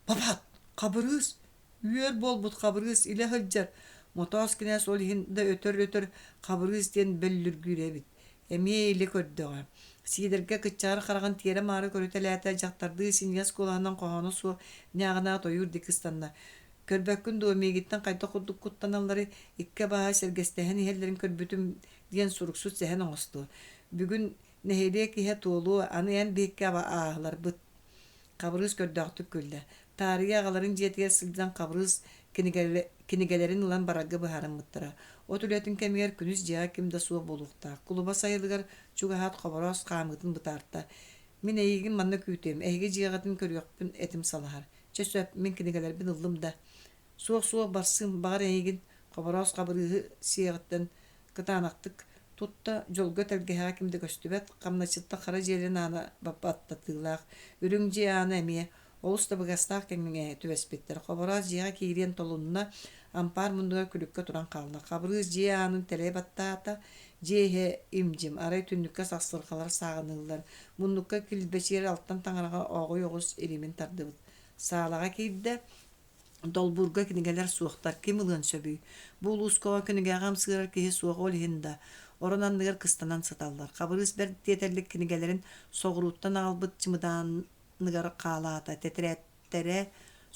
Папаат, Хабырыыс, үөр буолбут Хабырыыс илэ сылдьар, Мотоос кинээс ол иһин да өтөр-өтөр Хабырыыс диэн бөллүргүүр эбит, эмиэ илэ көрдөҕө. Сиидэргэ кыччаҕар хараҕын тиэрэ-маары көрүтэлээтэ, дьахтардыы синньигэс куолаһынан хоһооно суох ньааҕынаат ойуур диэки ыстанна. Көрбөккүн дуо, миигиттэн хайдах курдук куттаналларый, икки абааһы сэргэстэһэн иһэллэрин көрбүтүм диэн суруксут сэһэн оҥостуо. Бүгүн нэһилиэк иһэ туолуо, аны эн биһикки ааһыларбыт. Хабырыыс көрдөөхтүк күллэ. Таарыйа аҕаларын дьиэтигэр сылдьан Хабырыыс кинигэлэрин ылан барарга быһаарыммыттара. От үлэтин кэмигэр күнүс дьиэҕэ ким да суох буолуохтаах. Кулуба сайылыгар чугаһаат Хобороос хаамыытын бытаарта. Мин эйигин манна күүтүөм, эһиги дьиэҕитин көрүөхпүн этим салаһар. Чэ сөп, мин кинигэлэрбин ыллым да. Суох-суох барсыым, баҕар эйигин Хобороос Хабырыыһы сиэҕиттэн кытаанахтык тутта, дьолго тэлгэһэҕэ ким да көстүбэт, хамначчыттан хара дьиэлэрин аана баттатыылаах, үрүҥ дьиэ аана эмиэ. Олус табыгастаах кэмҥэ түбэспиттэр. Хобороос дьиэҕэ киириэн толунна, ампаар муннугар күлүккэ туран хаалла. Хабырыыс дьиэ аанын тэлэйэ баттаата, дьиэ иһэ им-дьим, арай түннүккэ сахсырҕалар сааҕыныыллар. Муннукка килбэчийэр алтан таҥараҕа ооҕуй оҕус илимин тардыбыт. Саалаҕа киирдэ, Долбуурга кинигэлэр суохтар, ким ылыан сөбүй? Бу улууска кинигэҕэ ымсыырар киһи суох ол иһин да, орон анныгар кыстанан сыталлар. Хабырыыс бэрт тиэтэллик кинигэлэрин соҕурууттан аҕалбыт чымыдааныгар хаалаата, тэтэрээттэрэ,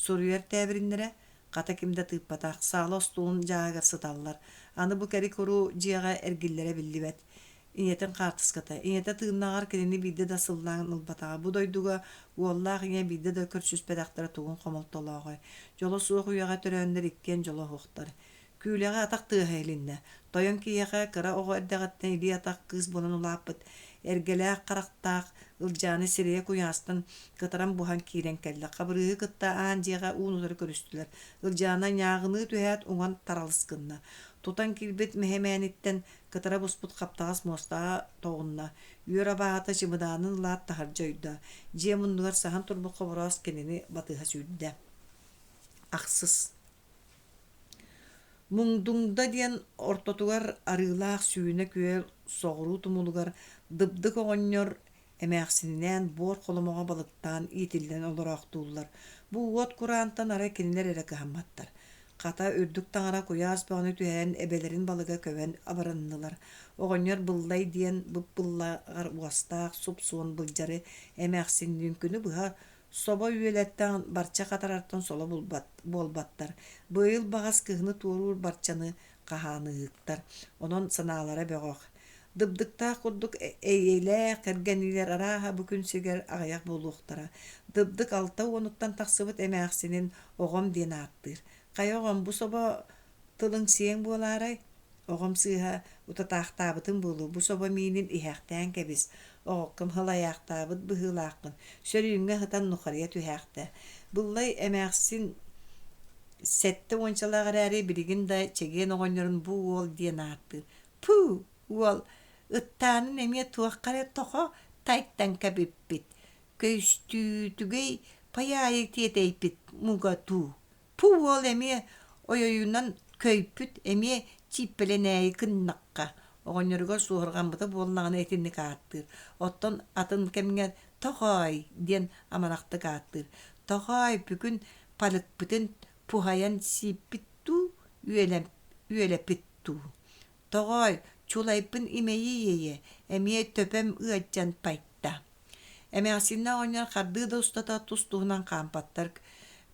суруйар тээбириннэрэ хата ким да тыыппатах, саала остуолун дьааһыгар сыталлар. Аны бу кэри-куру дьиэҕэ эргиллэрэ биллибэт. Ийэтин хаартыската. Ийэтэ тыыннааҕар кинини биирдэ да сыллаан ылбатаҕа. Бу дойдуга уоллаах ийэ биирдэ да көрсүспэтэхтэрэ тугун хомолтолооҕой. Дьоло суох үйэҕэ төрөөннөр иккиэн дьоло суохтар. Күүлэҕэ атах тыаһа иһилиннэ. Тойон киһиэхэ кыра оҕо эрдэҕиттэн илии-атах кыыс буолан улааппыт, эргэлээх харахтаах Ылдьааны сирэйэ куйаастан кытаран буһан киирэн кэллэ. Хабырыыһы кытта аан дьиэҕэ уун-утары көрүстүлэр. Ылдьаана ньааҕыныы түһээт уҥан таралыс гынна. Тутан киирбит мэһэмээниттэн Кытара буспут хаптаҕас муостаҕа тоҕунна, үөр абааһыта чымыдаанын ылаат таһырдьа ойдо, дьиэ муннугар саһан турбут хобороос кинини батыһа сүүрдэ. Ахсыс Муҥдуҥда диэн ортотугар арыылаах сүүнэ күөл соҕуруу тумулугар Дыбдык оҕонньор эмээхсининээн буор холомоҕо балыктаан иитиллэн олороохтууллар. Бу уот кураантан арай кинилэр эрэ кыһамматтар. Хата, үрдүк таҥара куйаас бөҕөнү түһэрэн эбэлэрин балыга көбөн абыраннылар. Оҕонньор Быллай диэн бып-быллаҕар уостаах суп-суон былдьары эмээхсинниин күнү быһа собо үөлэттэн барча хатарартан соло булбат буолбаттар. Быйыл баҕас кыһыны туоруур барчаны хаһааныһыктар. Онон санаалара бөҕөх. Дыбдыктаах курдук эйэлээх кэргэнилэр арааһа бу күн сиригэр аҕыйах буолуохтара. Дыбдык алта уонуттан тахсыбыт эмээхсинин оҕом диэн ааттыыр. Хайа оҕом бу собо тылыҥ сиэҥ буолаарай? Оҕом сыыһа утатаахтаабытым буолуо, бу собо миинин иһээхтээн кэбис, оҕоккум һылайаахтаабыт быһыылааххын, сөрүүҥҥэ сытан нухарыйа түһээхтэ. Быллай эмээхсин сэттэ уончалаах эрээри билигин да чэгиэн оҕонньорун бу уол диэн ааттыыр. Пуу, уол, ыттаанын эмиэ туохха эрэ тохо тайтан кэбиппит, көстүүтүгэй пайаайы тиэтэйпит мугатуу. Пу уол эмиэ ойойунан көйпүт, эмиэ чииппэлэнээйи гыннахха, оҕонньоругар суоһурҕаммыта буоллаҕына итинник ааттыыр, оттон атын кэмҥэ «Тохоой» диэн амарахтык ааттыыр. «Тохоой, бүгүн палыкпытын пуһайан сииппит дуу, үөлэппит дуу? Тоҕоой, чулайбын имэйий-ийэ, эмиэ төбөм ыалдьан пайта. Эмээхсиннээх оҕонньор хардыы да устата тус-туһунан хаампаттар,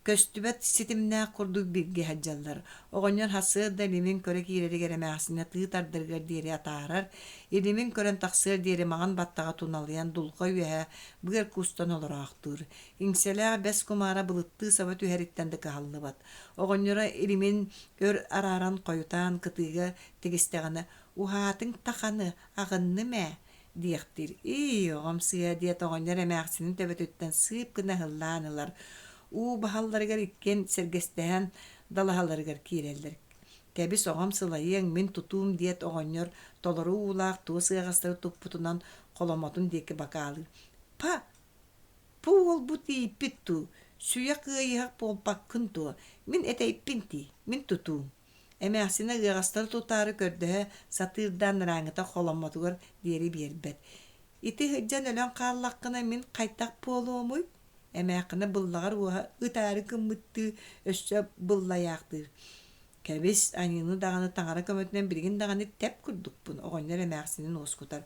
көстүбэт ситимнээх курдук бииргэ сылдьаллар. Оҕонньор сарсыарда илимин көрө киирэригэр эмээхсинэ тыы тардарыгар диэри атаарар, илимин көрөн тахсыар диэри маҥан баттаҕа туналыйан дулҕа үөһэ быар куустан олороохтуур. Иҥсэлээх бэс кумаара былыттыы саба түһэриттэн да кыһаллыбат. Оҕонньоро илимин өр арааран хойутаан кытыыга тигистэҕинэ «Уһаатыҥ таханы, аҕынным ээ» диэхтиир. «Ии, оҕом сыыһа» диэт оҕонньор эмээхсинин төбөтүттэн сыып гына ыһыллаан ылар. Уу баһалларыгар иккиэн сэргэстэһэн далаһаларыгар киирэллэр. «Кэбис, оҕом сылайыаҥ, мин тутуум» диэт оҕонньор толору уулаах туос ыаҕастары туппутунан холомотун диэки бакаалыыр. «Па, Бу уолбут ииппит дуу, сүүйэх ыайыһах буолбаккын дуо, мин этэйпин дии, мин тутуум Эмээхсинэ ыаҕастары тутаары көрдөһө сатыырдаан ырааҥыта холоммотугар диэри биэрбэт. Ити сылдьан өлөн хааллаххына мин хайдах буолуомуй? Эмээххинэ быллаҕар уоһа ытаары гыммыттыы өссө быллайаахтыыр. Кэбис, аньыыны даҕаны таҥара көмөтүнэн билигин даҕаны тэп курдукпун, оҕонньор эмээхсинин уоскутар.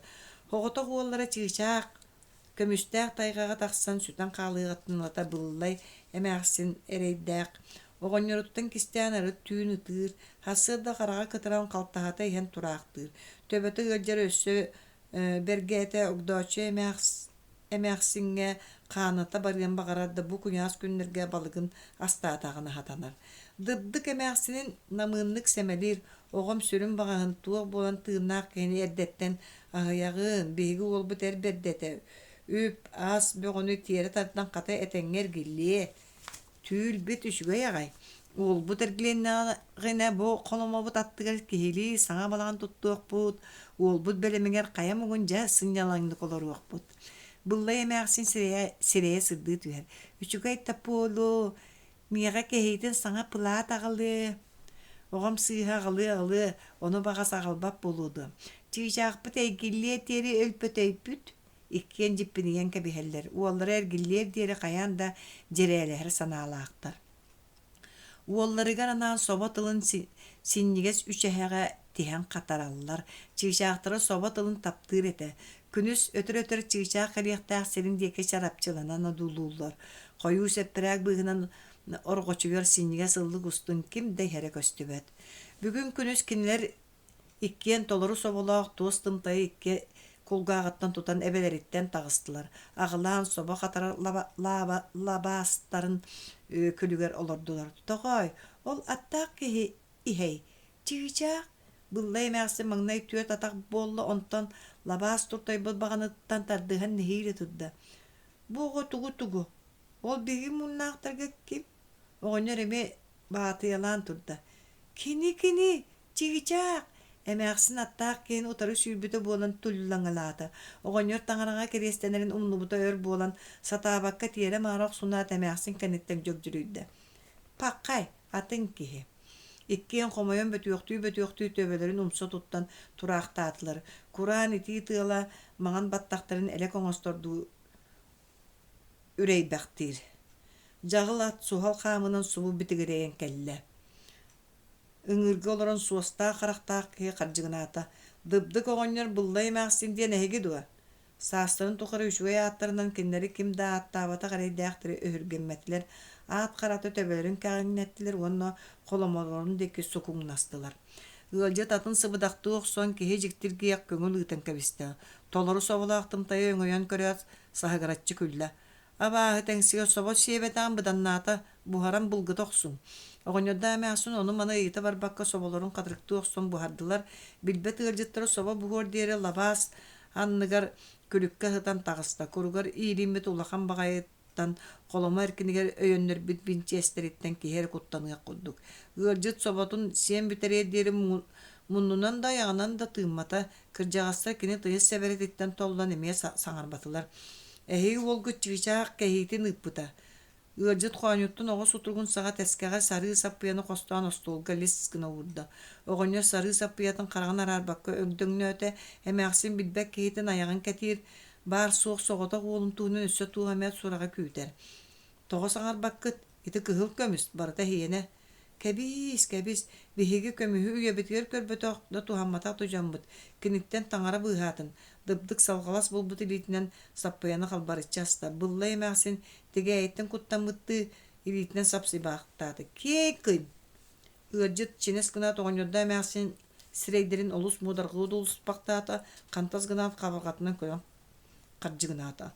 Соҕотох уоллара чыычаах Көмүстээх тайҕаҕа тахсан сүтэн хаалыаҕыттан ылата Быллай эмээхсин эрэйдээх оҕонньоруттан кистээн арыт түүн ытыыр, сарсыарда хараҕа кытаран халтаһата иһэн тураахтыыр. Төбөтө ыалдьара өссө бэргээтэ Огдооччу эмээхсиҥҥэ хааната барыан баҕарар да бу куйаас күннэргэ балыгын астаатаҕына сатанар. Дыбдык эмээхсинин намыыннык сэмэлиир, оҕом сүрүн баҕаһын туох буолан тыыннаах киһини эрдэттэн Аһыйаҕыын, биһиги уолбут эр бэрдэ этэ, үп, ас бөҕөнү тиэрэ тардан хата этэҥҥэ эргиллиэ. Түүл-бит үчүгэй аҕай. Уолбут эргилиннэҕинэ бу холомобут аттыгар киһилии саҥа балаҕан туттуохпут, уолбут бэлэмигэр хайа муҥун дьэ сынньалаҥнык олоруохпут. Быллай эмээхсин сирэйэ, сирэйэ сырдыы түһэр. Үчүгэй да буолуо, миэхэ кэһиитин саҥа пылаат аҕалыа. Оҕом сыыһа аҕалыа-аҕалыа, ону баҕас аҕалбат буолуо дуо? Чыычаахпыт эргиллиэ диэри өлбөтөйбүт. Иккиэн дьиппинийэн кэбиһэллэр. Уоллара эргиллиэр диэри хайаан да дьирээлэһэр санаалаахтар. Уолларыгар анаан собо тылын синньигэс үчэһэҕэ тиһэн хатараллар. Чыычаахтара собо тылын таптыыр этэ. Күнүс өтөр-өтөр чыычаах кэлиэхтээх сирин диэки чарапчыланан одуулууллар. Хойуу сэппэрээк быыһынан орҕочуйар синньигэс ыллык устун ким да иһэрэ көстүбэт. Бүгүн күнүс кинилэр Иккиэн толору соболоох туос тымтайы икки кулгааҕыттан тутан эбэлэриттэн таҕыстылар, аҕылаан собо хатарар лабаастарын күлүгэр олордулар. Тоҕоой, ол аттаах киһи иһэй, чыычаах? Быллай эмээхсин маҥнай түөрт атах буолла, онтон лабаас туртайбыт баҕаныттан тардыһан нэһиилэ турда. Бу оҕо тугу-тугу? Ол биһиги муннаахтарга ким? Оҕонньор эмиэ баатыйалаан турда. Кини-кини, Чыычаах! Эмээхсин аттаах киһини утары сүүрбүтэ буолан туллаҥалаата. Оҕонньор таҥараҕа кириэстэнэрин умнубута өр буолан, сатаабакка тиэрэ-маара охсунаат эмээхсин кэнниттэн дьөгдьөрүйдэ. Паххай, атын киһи. Иккиэн хомойон бөтүөхтүү-бөтүөхтүү төбөлөрүн умса туттан тураахтаатылар. Кураан итии тыала маҥан баттахтарын элэк оҥостордуу үрэйбэхтиир. Дьаҕыл ат суһал хаамынан субу битигирэйэн кэллэ. Ыҥыырга олорон суостаах харахтаах киһи хардьыгынаата: «Дыбдык оҕонньор Быллай эмээхсин диэн эһиги дуо?» Саастарын тухары үчүгэй ааттарынан кинилэри ким да ааттаабатах эрэйдээхтэри өһүргэммэтилэр, аат харата төбөлөрүн кэҕиҥнэттилэр уонна холомолорун диэки сукуҥнастылар. Ыалдьыт атын сыбыдахтыы охсон киһи дьиктиргиэх көҥүл ыытан кэбистэ. Толору соболоох тымтайы өҥөйөн көрөөт, саһыгыраччы күллэ. Абааһы тэҥсигэ собо сиэбэтэҕин быданнаата, буһаран булгута охсуҥ. Оҕонньордоох эмээхсин ону-маны ыйыта барбакка соболорун хатырыктыы охсон буһардылар, билбэт ыалдьыттара собо буһуор диэри лабаас анныгар күлүккэ сытан таҕыста, куругар иилиммит улахан баҕайыттан холомо эркинигэр өйөннөрбүт бинчиэстэриттэн киһи эрэ куттаныах курдук. Ыалдьыт соботун сиэн бүтэриэр диэри муннунан да айаҕынан да тыыммата, Кырдьаҕастар кини тыйыс сэбэрэтиттэн толлон эмиэ саҥарбатылар. Эһиги уолгут чыычаах кэһиитин ыыппыта. Ыалдьыт хоонньуттан оҕо сутуругун саҕа тэскэҕэ сарыы саппыйаны хостоон остуолга лис гына уурда. Оҕонньор сарыы саппыйатын хараҕын араарбакка өгдөҥнөөтө, эмээхсин билбэт киһитин айаҕын кэтиир, баар-суох соҕотох уолун туһунан өссө туох эмэ сураҕы күүтэр. Тоҕо саҥарбаккыт? Ити кыһыл көмүс, барыта эһиэнэ. Кэбиис, кэбис, биһиги көмүһү үйэбитигэр көрбөтөх да туһамматах да дьоммут, киниттэн таҥара быыһаатын, дыбдык салҕалас булбут илиитинэн саппыйаны халбарыччы аста, Быллай эмээхсин тигээйиттэн куттаммыттыы илиитинэн сапсыйбаахтаата. Киэйкый! Ыалдьыт чинэс гынаат оҕонньордоох эмээхсин сирэйдэрин олус муодарҕыы дулуспахтаата, хантас гынаат хабарҕатынан көрөн хардьыгынаата.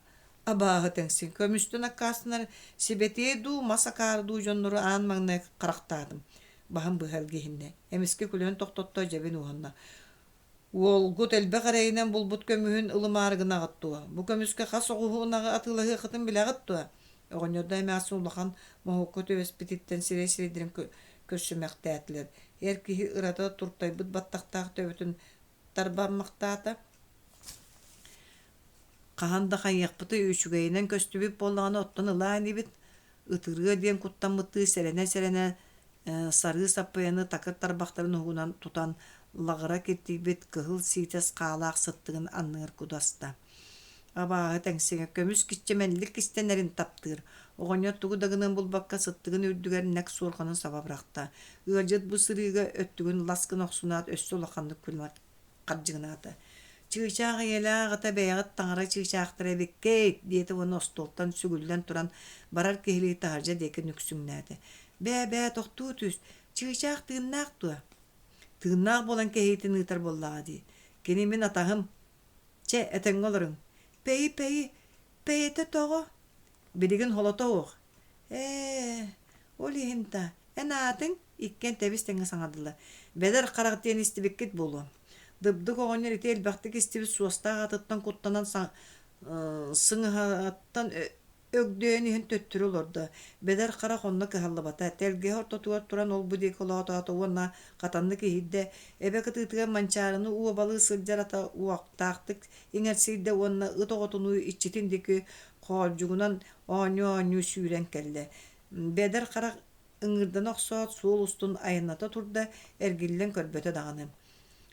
Абааһы тэҥсин, көмүстэн аккаастанар сибэтиэй дуу, мас акаары дуу дьоннору аан маҥнай харахтаатым. Баһым быһа илгиһиннэ. Эмискэ күлэн тохтотто, дьэбин уһанна. Уолгут элбэх эрэйинэн булбут көмүһүн ылымаары гынаҕыт дуо? Бу көмүскэ хас оҕуһу ынаҕы атыылаһыаххытын билэҕит дуо? Оҕонньордоох эмээхсин улахан моһуокка түбэспититтэн сирэй-сирэйдэрин көрсүмэхтээтилэр. Эр киһи ырата туртайбыт баттахтаах төбөтүн тарбаммахтаата. Хаһан да хайыахпытый үчүгэйинэн көстүбүт буоллаҕына оттон ылаа инибит, ытырыа диэн куттаммыттыы сэрэнэ-сэрэнэ сарыы саппыйаны такыр тарбахтарын уһугунан тутан лаҕыра киртийбит кыһыл сиитэс хаалаах сыттыгын анныгар кудаста. Абааһы тэҥсигэ көмүс киччэмэнник кистэнэрин таптыыр. Оҕонньор тугу да гыныан булбакка сыттыгын үрдүгэр нэк суорҕанын саба бырахта. Ыалдьыт бу сырыыга өттүгүн лас гына охсунаат өссө улаханнык күлүмэр хардьыгынаата. «Чыычаах ийэлээх аҕата бэйэҕит таҥара чыычаахтара эбиккит» диэтэ уонна остуолтан сүгүллэн туран барар киһилии таһырдьа диэки нүксүҥнээтэ. «Бээ-бээ, тохтуу түс, чыычаах тыыннаах дуо?» «Тыыннаах буолан кэһиитин ыытар буоллаҕа дии. Кини мин атаһым. Чэ, этэҥҥэ олоруҥ. Пэйи-пэйи, пэйэтэ тоҕо?» «Билигин холото уох. Ээ, ол иһин да, эн аатыҥ?» Иккиэн тэбис-тэҥҥэ саҥардылар. «Бэдэр харах диэн истибиккит буолуо». Дыбдык оҕонньор ити элбэхтик истибит суостаах атыттан куттанан сыҥаһаттан Өгдөйөн иһэн төттөрү олордо, Бэдэр Харах онно кыһаллыбата, тэлгэһэ ортотугар туран ол-бу диэки олоотоото уонна хатаннык иһийдэ, эбэ кытыытыгар манчаарыны уобалыы сылдьар ата уохтаахтык иҥэрсийдэ уонна ыт оҕотунуу иччитин диэки хоолдьугунан оонньуу-оонньуу сүүрэн кэллэ. Бэдэр Харах ыҥыырдана охсоот суол устун айанната турда, эргиллэн көрбөтө даҕаны.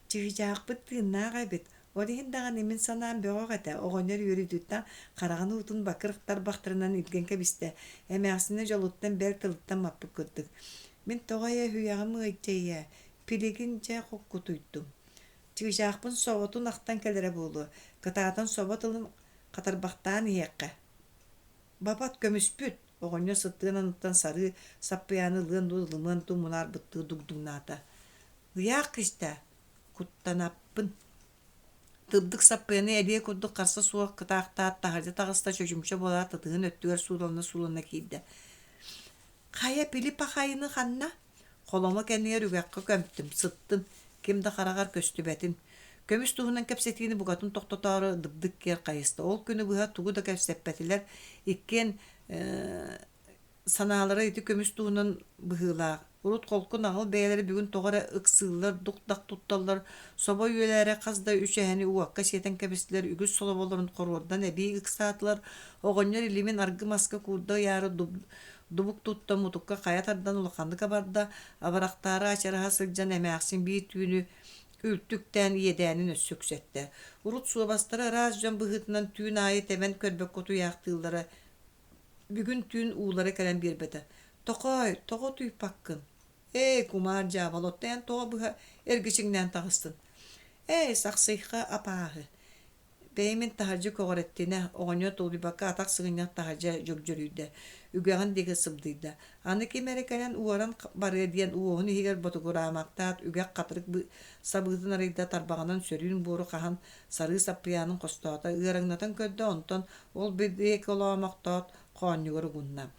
Чыычаахпыт тыыннаах эбит, ол иһин даҕаны мин санаам бөҕөх этэ, оҕонньор үөрүүтүттэн хараҕын уутун бакыр тарбахтарынан илгэн кэбистэ, эмээхсинэ дьолуттан бэл тылыттан маппыт курдук. Мин тоҕо эрэ сүрэҕим ыалдьыйа, билигин дьэ хоккутуйдум. Чыычаахпын соботун ахтан кэлэрэ буолуо, кытаатан собо тылын хатарбахтаан иһиэххэ. Бабат көмүспүт, оҕонньор сыттыан анныттан сарыы саппыйааны ылыан дуу, ылымыан дуу мунаарбыттыы дугдуҥнаата. Ыйаах кистэ, куттанаппын. Тыбдык саппыйаны элиэ курдук харса суох кытаахтаат таһырдьа таҕыста чочумча буолаат ытыһын өттүгэр суулана-суулана киирдэ. Хайа Пилип ахайыны ханна? Холомо кэннигэр үгэххэ көмтүм, сыттын, ким да хараҕар көстүбэтин. Көмүс туһунан кэпсэтиини букатын тохтотоору дыбдык киэр хайыста. Ол күнү быһа тугу да кэпсэппэтилэр. Иккиэн санаалара ити көмүс туһунан быһыылаах. Урут холку наҕыл бэйэлэрэ бүгүн тоҕо эрэ ыксыыллар, дук-дах тутталлар, собо үөлээри хас да үс эһэни уокка сиэтэн кэбистилэр, үгүс солоболорун хоруордан эбии ыксаатылар, оҕонньор илимин аргы маска куурда ыйаары дубук тутта мутукка хайа тардан улаханнык абарда, абырахтаары ачараһа сылдьан эмээхсин биир түүнү үлтү үктээн иэдээнин өссө үксэттэ. Урут суобастара ыраас дьон быһыытынан түүн аайы тэбэн көрбөккө утуйаахтыыллара Бүгүн түүн уулара кэлэн биэрбэтэ. Тохой, тоҕо утуйбаккын? Ээ, кумаар дьаабал, оттон эн тоҕо быһа эргичиҥнээн таҕыстын? Ээ, сахсыйха апааһы. Бэйэм мин таһырдьа көҕүрэттинэ, оҕонньор тулуйбакка атах сыгынньах таһырдьа дьөгдьөрүйдэ, үгэҕин диэки сыбдыйда. Аны ким эрэ кэлэн уоран барыа диэн уоһун иһигэр ботугураамахтаат, үгэх хатырык сабыытын арыйда, тарбаҕынан сөрүүн буору хаһан сарыы саппыйаанын хостоото, ыараҥнатан көрдө, онтон ол диэки олоомохтоот хоонньугар угунна.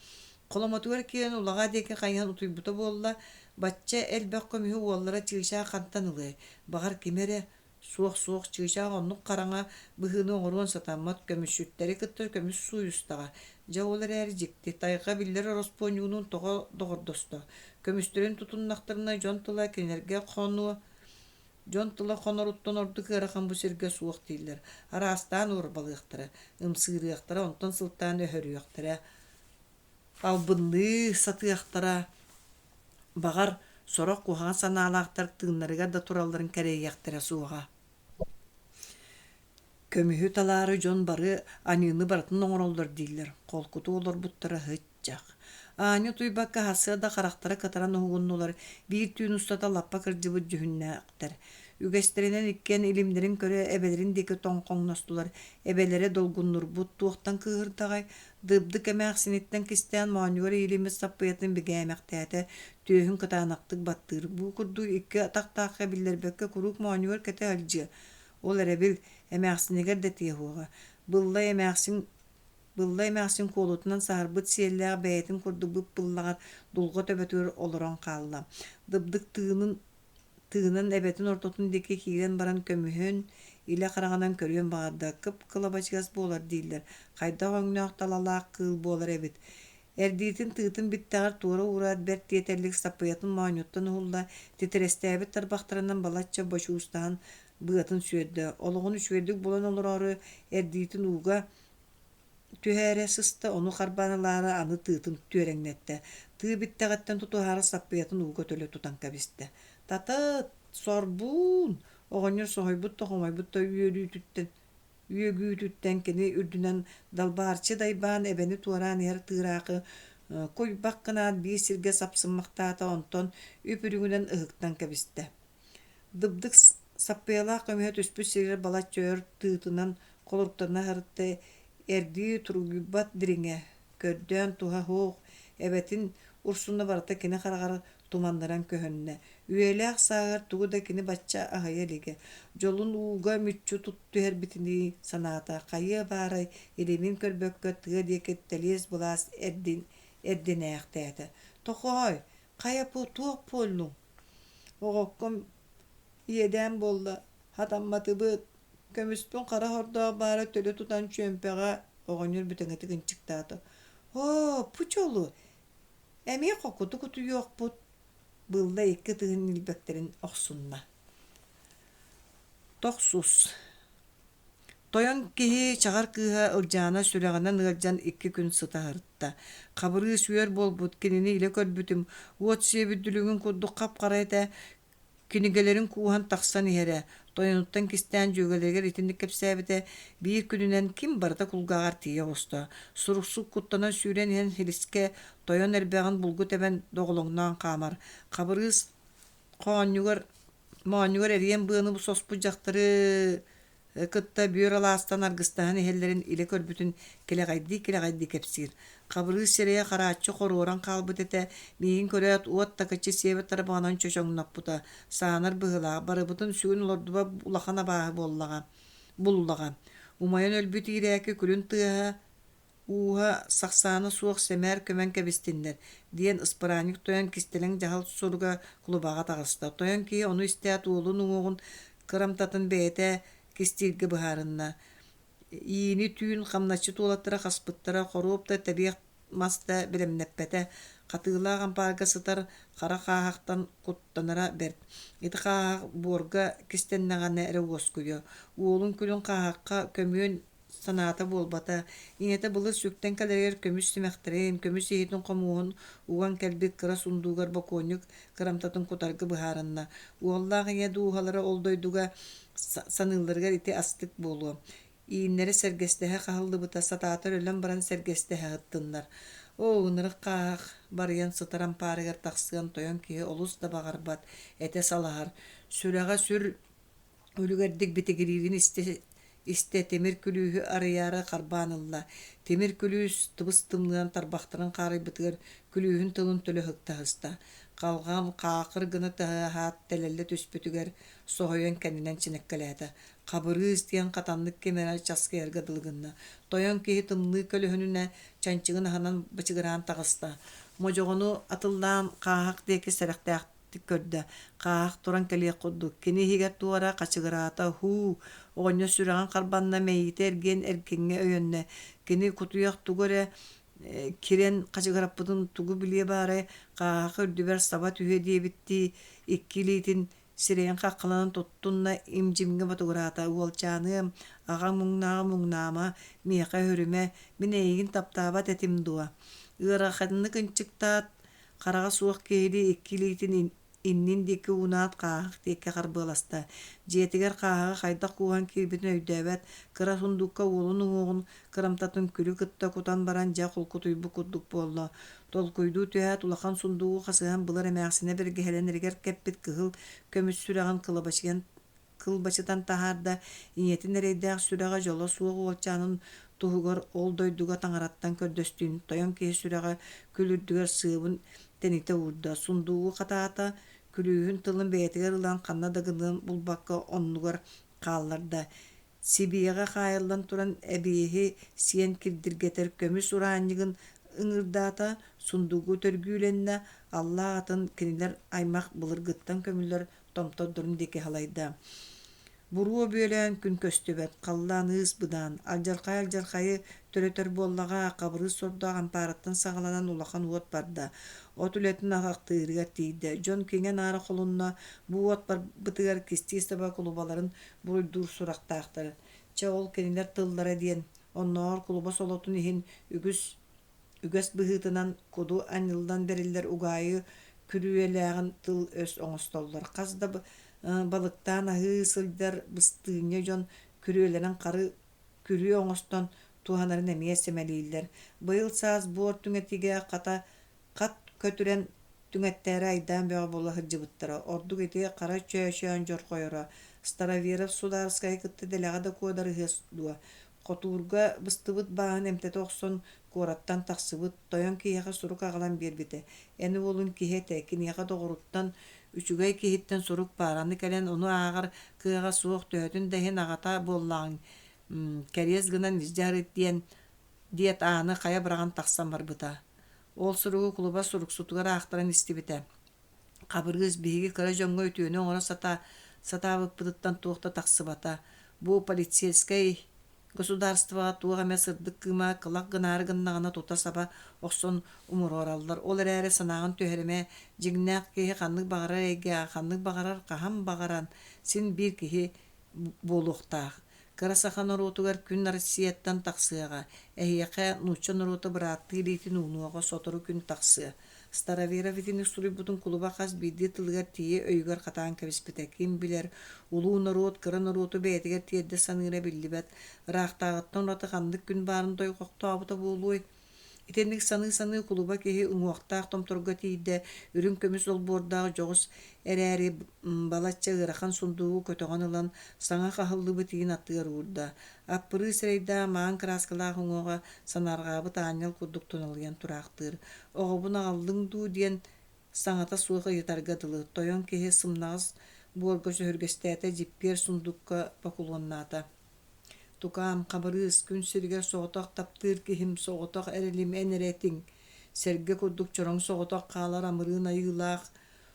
Холомотугар киирэн улаҕаа диэки хайыһан утуйбута буолла, бачча элбэх көмүһү уоллара чыычаах хантан ылыай, баҕар кими эрэ суох-суох чыычаах оннук хараҥа быһыыны оҥоруон сатаммат көмүсчүттэри кытта көмүс сууйустаҕа. Дьэ ол эрээри дьикти, тайҕа биллэр ороспуонньугунуун тоҕо доҕордосто, көмүстэрин тутуннахтарына дьон тыла кинилэргэ хонуо Дьон тыла хоноруттан ордук ыарахан бу сиргэ суох дииллэр, араастаан уорбалыахтара, ымсыырыахтара, онтон сылтаан өһөрүөхтэрэ, албынныы сатыахтара, баҕар, сорох куһаҕан санаалаахтар тыыннарыгар да туралларын кэрэйиэхтэрэ суоҕа. Көмүһү талаары дьон бары аньыыны барытын оҥороллор дииллэр, холкутук олорбуттара һыччах. Аанньа утуйбакка сарсыарда харахтара кытаран уһугуннулар, биир түүн устата лаппа кырдьыбыт дьүһүннээхтэр. Үгэстэринэн иккиэн илимнэрин көрө эбэлэрин диэки тоҥхоҥностулар, эбэлэрэ долгуннурбут, туохтан кыыһырдаҕай, дыбдык эмээхсиниттэн кистээн моонньугар иилиммит саппыйатын бигээмэхтээтэ, түөһүн кытаанахтык баттыыр. Бу курдук икки атахтаахха биллэрбэккэ куруук моонньугар кэтэ сылдьыа, Ол эрэбил, эмээхсинигэр да тиэһуоҕа. Быллай эмээхсин Быллай эмээхсин куолутунан саһарбыт сиэллээх бэйэтин курдук бып-быллаҕар дулҕа төбөтүгэр олорон хаалла. Дыбдык тыынын тыынан эбэтин ортотун диэки киирэн баран көмүһүн илэ хараҕынан көрүөн баҕарда. Кып-кылабачыгас буолар дииллэр. Хайдах өҥнөөх талалаах кыыл буолар эбит. Эрдиитин тыытын биттэҕэр туора уураат бэрт тиэтэллик саппыйатын моонньуттан уһулла, титирэстээбит тарбахтарынан балачча бочуустаһан быатын сүөрдэ, олоҕун үчүгэйдик булан олороору эрдиитин ууга түһээрэ сыста, ону харбаан ылаары аны тыытын түөрэҥнэттэ, тыы биттэҕиттэн тутуһаары саппыйатын ууга төлө тутан кэбистэ. «Татыт! Сорбуун!» оҕонньор соһуйбут да хомойбут да үөрүүтүттэн үөгүүтүттэн кини үрдүнэн далбаарчы дайбаан эбэни туораан иһэр тыыраахы куйбах гынаат биир сиргэ сапсыммахтаата, онтон үп-үрүҥүнэн ыһыктан кэбистэ. Дыбдык саппыйалаах көмүһэ түспүт сиригэр балачча өр тыытынан холоруктана сырытта, эрдии туругуйбат дириҥэ, көрдөөн туһа суох, эбэтин урсуна барыта кини хараҕар туманныран көһүннэ. Үйэлээх сааһыгар тугу да кини бачча аһыйа илигэ, дьолун ууга мүччү түһэрбитинии санаата, хайыа баарай, илимин көрбөккө тыа диэки тэлиэс-былаас эрдин эрдинээхтээтэ. «Тохой, хайа туох буоллуҥ? Оҕокком иэдээн буолла, хатамматыбыт, көмүспүн хара хордоох баара төлө тутан чүөмпэҕэ Оҕонньор бүтэҥитик ынчыктаата: «Оо, пучолу, эмиэ хокутук утуйуохпут» Былла икки ытыһын ньилбэктэрин охсунна. Тохсус Тойон киһи чаҕар кыыһа Ылдьаана сүрэҕинэн ыалдьан икки күн сыта сырытта. Хабырыыс үөр буолбут, кинини илэ көрбүтүм, уот сиэбит дүлүҥүн курдук хап-хара этэ, кинигэлэрин кууһан тахсан иһэрэ. Тойонуттан кистээн дьүөгэлэригэр итинник кэпсээбитэ, биир күнүнэн ким барыта кулгааҕар тиийэ оҕуста. Суруксут куттанан сүүрэн иһэн силискэ тойон эрбэҕин булгу тэбэн доҕолоҥноон хаамар. Хабырыыс хоонньугар Моонньугар эриэн быаны соспут дьахтары кытта бүөр алаастан аргыстаһан иһэллэрин илэ көрбүтүн килэҕэйдии-килэҕэйдии кэпсиир. Хабырыыс сирэйэ харааччы хоруоран хаалбыт этэ, миигин көрөөт уот такыччы сиэбит тарбаҕынан чочоҥноппута, саанар быһыылаах, барыбытын сүгүн олордубат улахан абааһы буоллаҕа, буллаҕа. Умайан өлбүт иирээки күлүн тыаһа Ууһа, сахсаана суох сэмээр көмөн кэбистиннэр, диэн ыспыраанньык тойон кистэлэҥ дьаһал суруга кулубаҕа таҕыста. Тойон киһи ону истээт уолун уҥуоҕун кырамтатын бэйэтэ кистииргэ быһаарынна. Иини түүн хамначчыт уолаттара хаспыттара, хоруоп да тэбиэх мас да бэлэмнэппэтэ. Хатыылаах ампаарга сытар хара хааһахтан куттанара бэрт. Ити хааһах буорга кистэннэҕинэ эрэ уоскуйуо. Уолун күлүн хааһахха көмүөн санаата буолбата, ийэтэ былыр сүктэн кэлэригэр көмүс симэхтэрин, көмүс иһитин-хомуоһун уган кэлбит кыра сундуугар бокуонньук кырамтатын кутарга быһаарынна. Уоллаах ийэ дууһалара ол дойдуга саныылларыгар ити астык буолуо. Ииннэрэ сэргэстэһэ хаһыллыбыта, сатаатар өлөн баран сэргэстэһэ ыттыннар. Оо, ынырык хааһах барыйан сытар ампаарыгар тахсыан тойон киһи олус да баҕарбат, этэ салаһар. Сүрэҕэ сүр Үлүгэрдик битигириирин истэ тимир күлүүһү арыйаары харбаан ылла. Тимир күлүүс тыбыс-тымныынан тарбахтарын хаарыйбытыгар күлүүһүн тылын төлө ыһыктаһыста. Халҕан хаакыр гына тыаһаат тэлэллэ түспүтүгэр соһуйан кэннинэн чинэккэлээтэ. Хабырыыс диэн хатаннык ким эрэ часкыйарга дылы гынна. Тойон киһи тымныы көлөһүнүнэ чанчыгын аһынан бычыгыраан таҕыста. Модьоҕону атыллаан хааһах диэки сэрэхтээх көрдө, хааһах туран кэлиэх курдук, кини иһигэр туора хачыгыраата, һуу, оҕонньор сүрэҕин харбанна, мэйиитэ эргийэн эркиҥҥэ өйөннө, кини кутуйах тугу эрэ кирэн хачыгыраппытын тугу билиэ баарай, хааһах үрдүбэр саба түһүө диэбиттии, икки илиитин сирэйин хаххаланан туттунна, им-дьимҥэ ботугураата, уолчааныам, аҕаҥ муҥнааҕы муҥнаама, миэхэ өһүрүмэ, мин эйигин таптаабат этим дуо? Ыараханнык ынчыктаат, Хараҕа суох киһилии икки илиитин иннин диэки уунаат хааһах диэки харбыаласта. Дьиэтигэр хааһаҕы хайдах кууһан киирбитин өйдөөбөт, кыра сундуукка уолун уҥуоҕун кырамтатын күлү кытта кутан баран дьэ холкутуйбут курдук буолла. Толкуйдуу түһээт улахан сундуугу хасыһан былыр эмээхсинэ бэргэһэлэнэригэр кэппит кыһыл көмүс сүрэҕин кылабачыйан кылбачытан таһаарда, ийэтин эрэйдээх сүрэҕэ дьоло суох уолчаанын туһугар ол дойдуга таҥараттан көрдөстүүн тойон киһи сүрэҕэ күл үрдүгэр сыабын тэнитэ уурда, сундуугу хатаата, күлүүһүн тылын бэйэтигэр ылан ханна да гыныан булбакка оннугар хаалларда. Сибиэҕэ хаайыллан туран эбиэһи сиэн кирдиргэтэр көмүс ураанньыгын ыҥырдаата, сундуугу төргүүлэннэ, аллаах атын кинилэр аймах былыргыттан көмүллэр томтордорун диэки халайда. Буруо бүөлээн күн көстүбэт, халлаан ыыс-быдаан, алдьархай алдьархайы төрөтөр буоллаҕа, хабырыыс сордоох ампаарыттан саҕаланан улахан уот барда. От үлэтин аҕахтыырыгар тиийдэ. Дьон киҥэ-наара холунна, бу уот барбытыгар кистии саба кулубаларын буруйдуур сурахтаахтар. Чэ, ол кинилэр тыллара диэн, оннооҕор кулуба солотун иһин үгүс Үгэс быһыытынан куду анньыллан бэриллэр угаайы күрүөлээҕин тыл-өс оҥостоллор. Хас да балыктаан аһыы сылдьар быстыынньа дьон күрүөлэрин хары күрүө оҥостон туһанарын эмиэ сэмэлииллэр. Быйыл саас буор түҥэтигэ хата хат көтүрэн түҥэттээри айдаан бөҕө буола сылдьыбыттара. Ордук ити хара чөөчөөн дьорҕойоро. Староверов судаарыскайы кытта дэлэҕэ да куодарыһыа дуо Хотуурга быстыбыт бааһын эмтэтэ охсон, куораттан тахсыбыт, тойон киһиэхэ сурук аҕалан биэрбитэ. Эн уолуҥ киһи этэ, киниэхэ доҕоруттан, үчүгэй киһиттэн сурук баар, аны кэлэн ону ааҕар кыаҕа суох, төһөтүн да иһин аҕата буоллаҕыҥ, кэриэс гынан илдьэ сырыт диэн, диэт ааны хайа быраҕан тахсан барбыта. Ол суругу кулуба суруксутугар аахтаран истибитэ. Хабырыыс биһиги кыра дьоҥҥо үтүөнү оҥоро сатаа сатаабыппытыттан туох да тахсыбата. Бу полицейскай Государствоҕа туох эмэ сырдык кыыма кылах гынаары гыннаҕына тута саба охсон умуруораллар. Ол эрээри санааҕын түһэримэ, дьиҥнээх киһи ханнык баҕарар эйгэҕэ, ханнык баҕарар хаһан баҕаран син биир киһи буолуохтаах. Кыра саха норуотугар күн Россияттан тахсыаҕа, эһиэхэ нуучча норуота бырааттыы илиитин уунуоҕа сотору күн тахсыа. Староверов итинник суруйбутун кулуба хас биирдии тылыгар тиийэ өйүгэр хатаан кэбиспитэ. Ким билэр, улуу норуот кыра норуоту бэйэтигэр тиэрдэ саныыра биллибэт, ыраахтааҕыттан ураты ханнык күн баарын дойҕохтообута буолуой? Итинник саныы-саныы кулуба киһи уҥуохтаах томторго тиийдэ, үрүҥ көмүс олбуордаах дьоҕус эрээри балачча ыарахан сундуугу көтөҕөн ылан, саҥа хаһыллыбыт иин аттыгар уурда. Аппырыы сирэйдээх маҥан кырааскалаах уҥуоҕа санаарҕаабыт аанньал курдук туналыйан тураахтыыр. «Оҕобун аҕаллыҥ дуу?» диэн саҥата суох ыйытарга дылы, тойон киһи сымнаҕас буорга сөһүргэстээтэ, дьиппиэр сундукка бокулуоннаата. Тукаам, Хабырыыс, күн сиригэр соҕотох таптыыр киһим, соҕотох эрэлим эн эрэ этиҥ. Сэргэ курдук чороҥ соҕотох хаалар амырыын айыылаах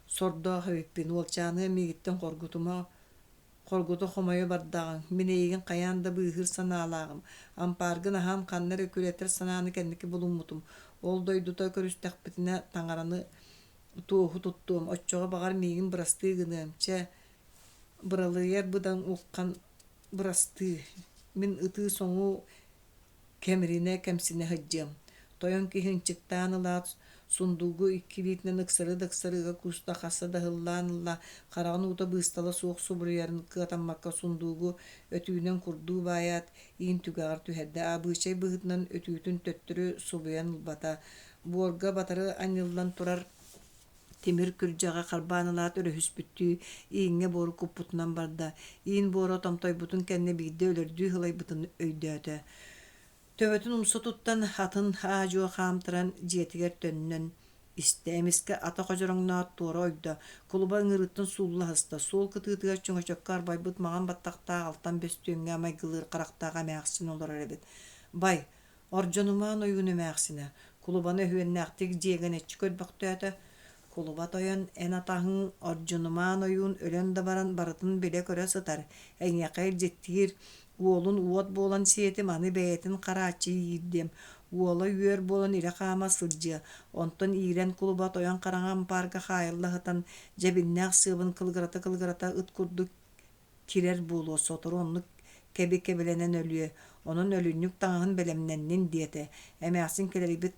сордоох эбиппин, уолчааныам миигиттэн хоргутума, хоргута хомойо бардаҕыҥ, мин эйигин хайаан да быыһыыр санаалааҕым, ампааргын аһаан ханна эрэ күрэтэр санааны кэнники булуммутум, ол дойдута көрүстэхпитинэ таҥараны туоһу туттуом, оччоҕо баҕар миигин бырастыы гыныаҥ, чэ, быралыйар быдан уххан бырастыы, мин ытыы-соҥуу кэмиринэ кэмсинэ сылдьыам. Тойон киһи ынчыктаан ылаат, сундуугу икки илиитинэн ыксары да ыксары ыга кууста, хаста да ыһыллаан ылла, хараҕын уута быыстала суох субуруйарын кыатаммакка сундуугу өтүүнэн курдуу баайаат, иин түгэҕэр түһэрдэ, абыычай быһыытынан өтүүтүн төттөрү субуйан ылбата. Буорга батары анньыллан турар Тимир күрдьэҕэ харбаан ылаат өрүһүспүттүү ииҥҥэ буору куппутунан барда. Иин буора томтойбутун кэннэ биирдэ өлөрдүү сылайбытын өйдөөтө. Төбөтүн умса туттан атын аа-дьуо хаамтаран дьиэтигэр төннөн истэ. Эмискэ ата ходьороҥноот туора ойдо. Кулуба ыҥырыыттан суулла сыста. Суол кытыытыгар чөҥөчөккө арбайбыт маҥан баттахтаах алтан бөстүөҥҥэ майгылыыр харахтаах эмээхсин олорор эбит. Бай, Ордьонумаан ойуун эмээхсинэ, кулубаны өһүөннээхтик дьиэгэнэччи көрбөхтөөтө: «Кулуба тойон, эн атаһыҥ Ордьонумаан ойуун өлөн да баран барытын билэ-көрө сытар, эйиэхэ илдьиттиир, уолун уот буолан сиэтим, аны бэйэтин харааччы иирдиэм, уола үөр буолан илэ хаама сылдьыа, онтон иирэн кулуба тойон хараҥа ампаарга хаайылла сытан, дьэбиннээх сыабын кылыгырата-кылыгырата ыт курдук кирэр буолуо, сотору оннук кэби кэбилэнэн өлүө, онон өлүнньүк таҥаһын бэлэмнэннин диэтэ. Эмээхсин кэлэрийбит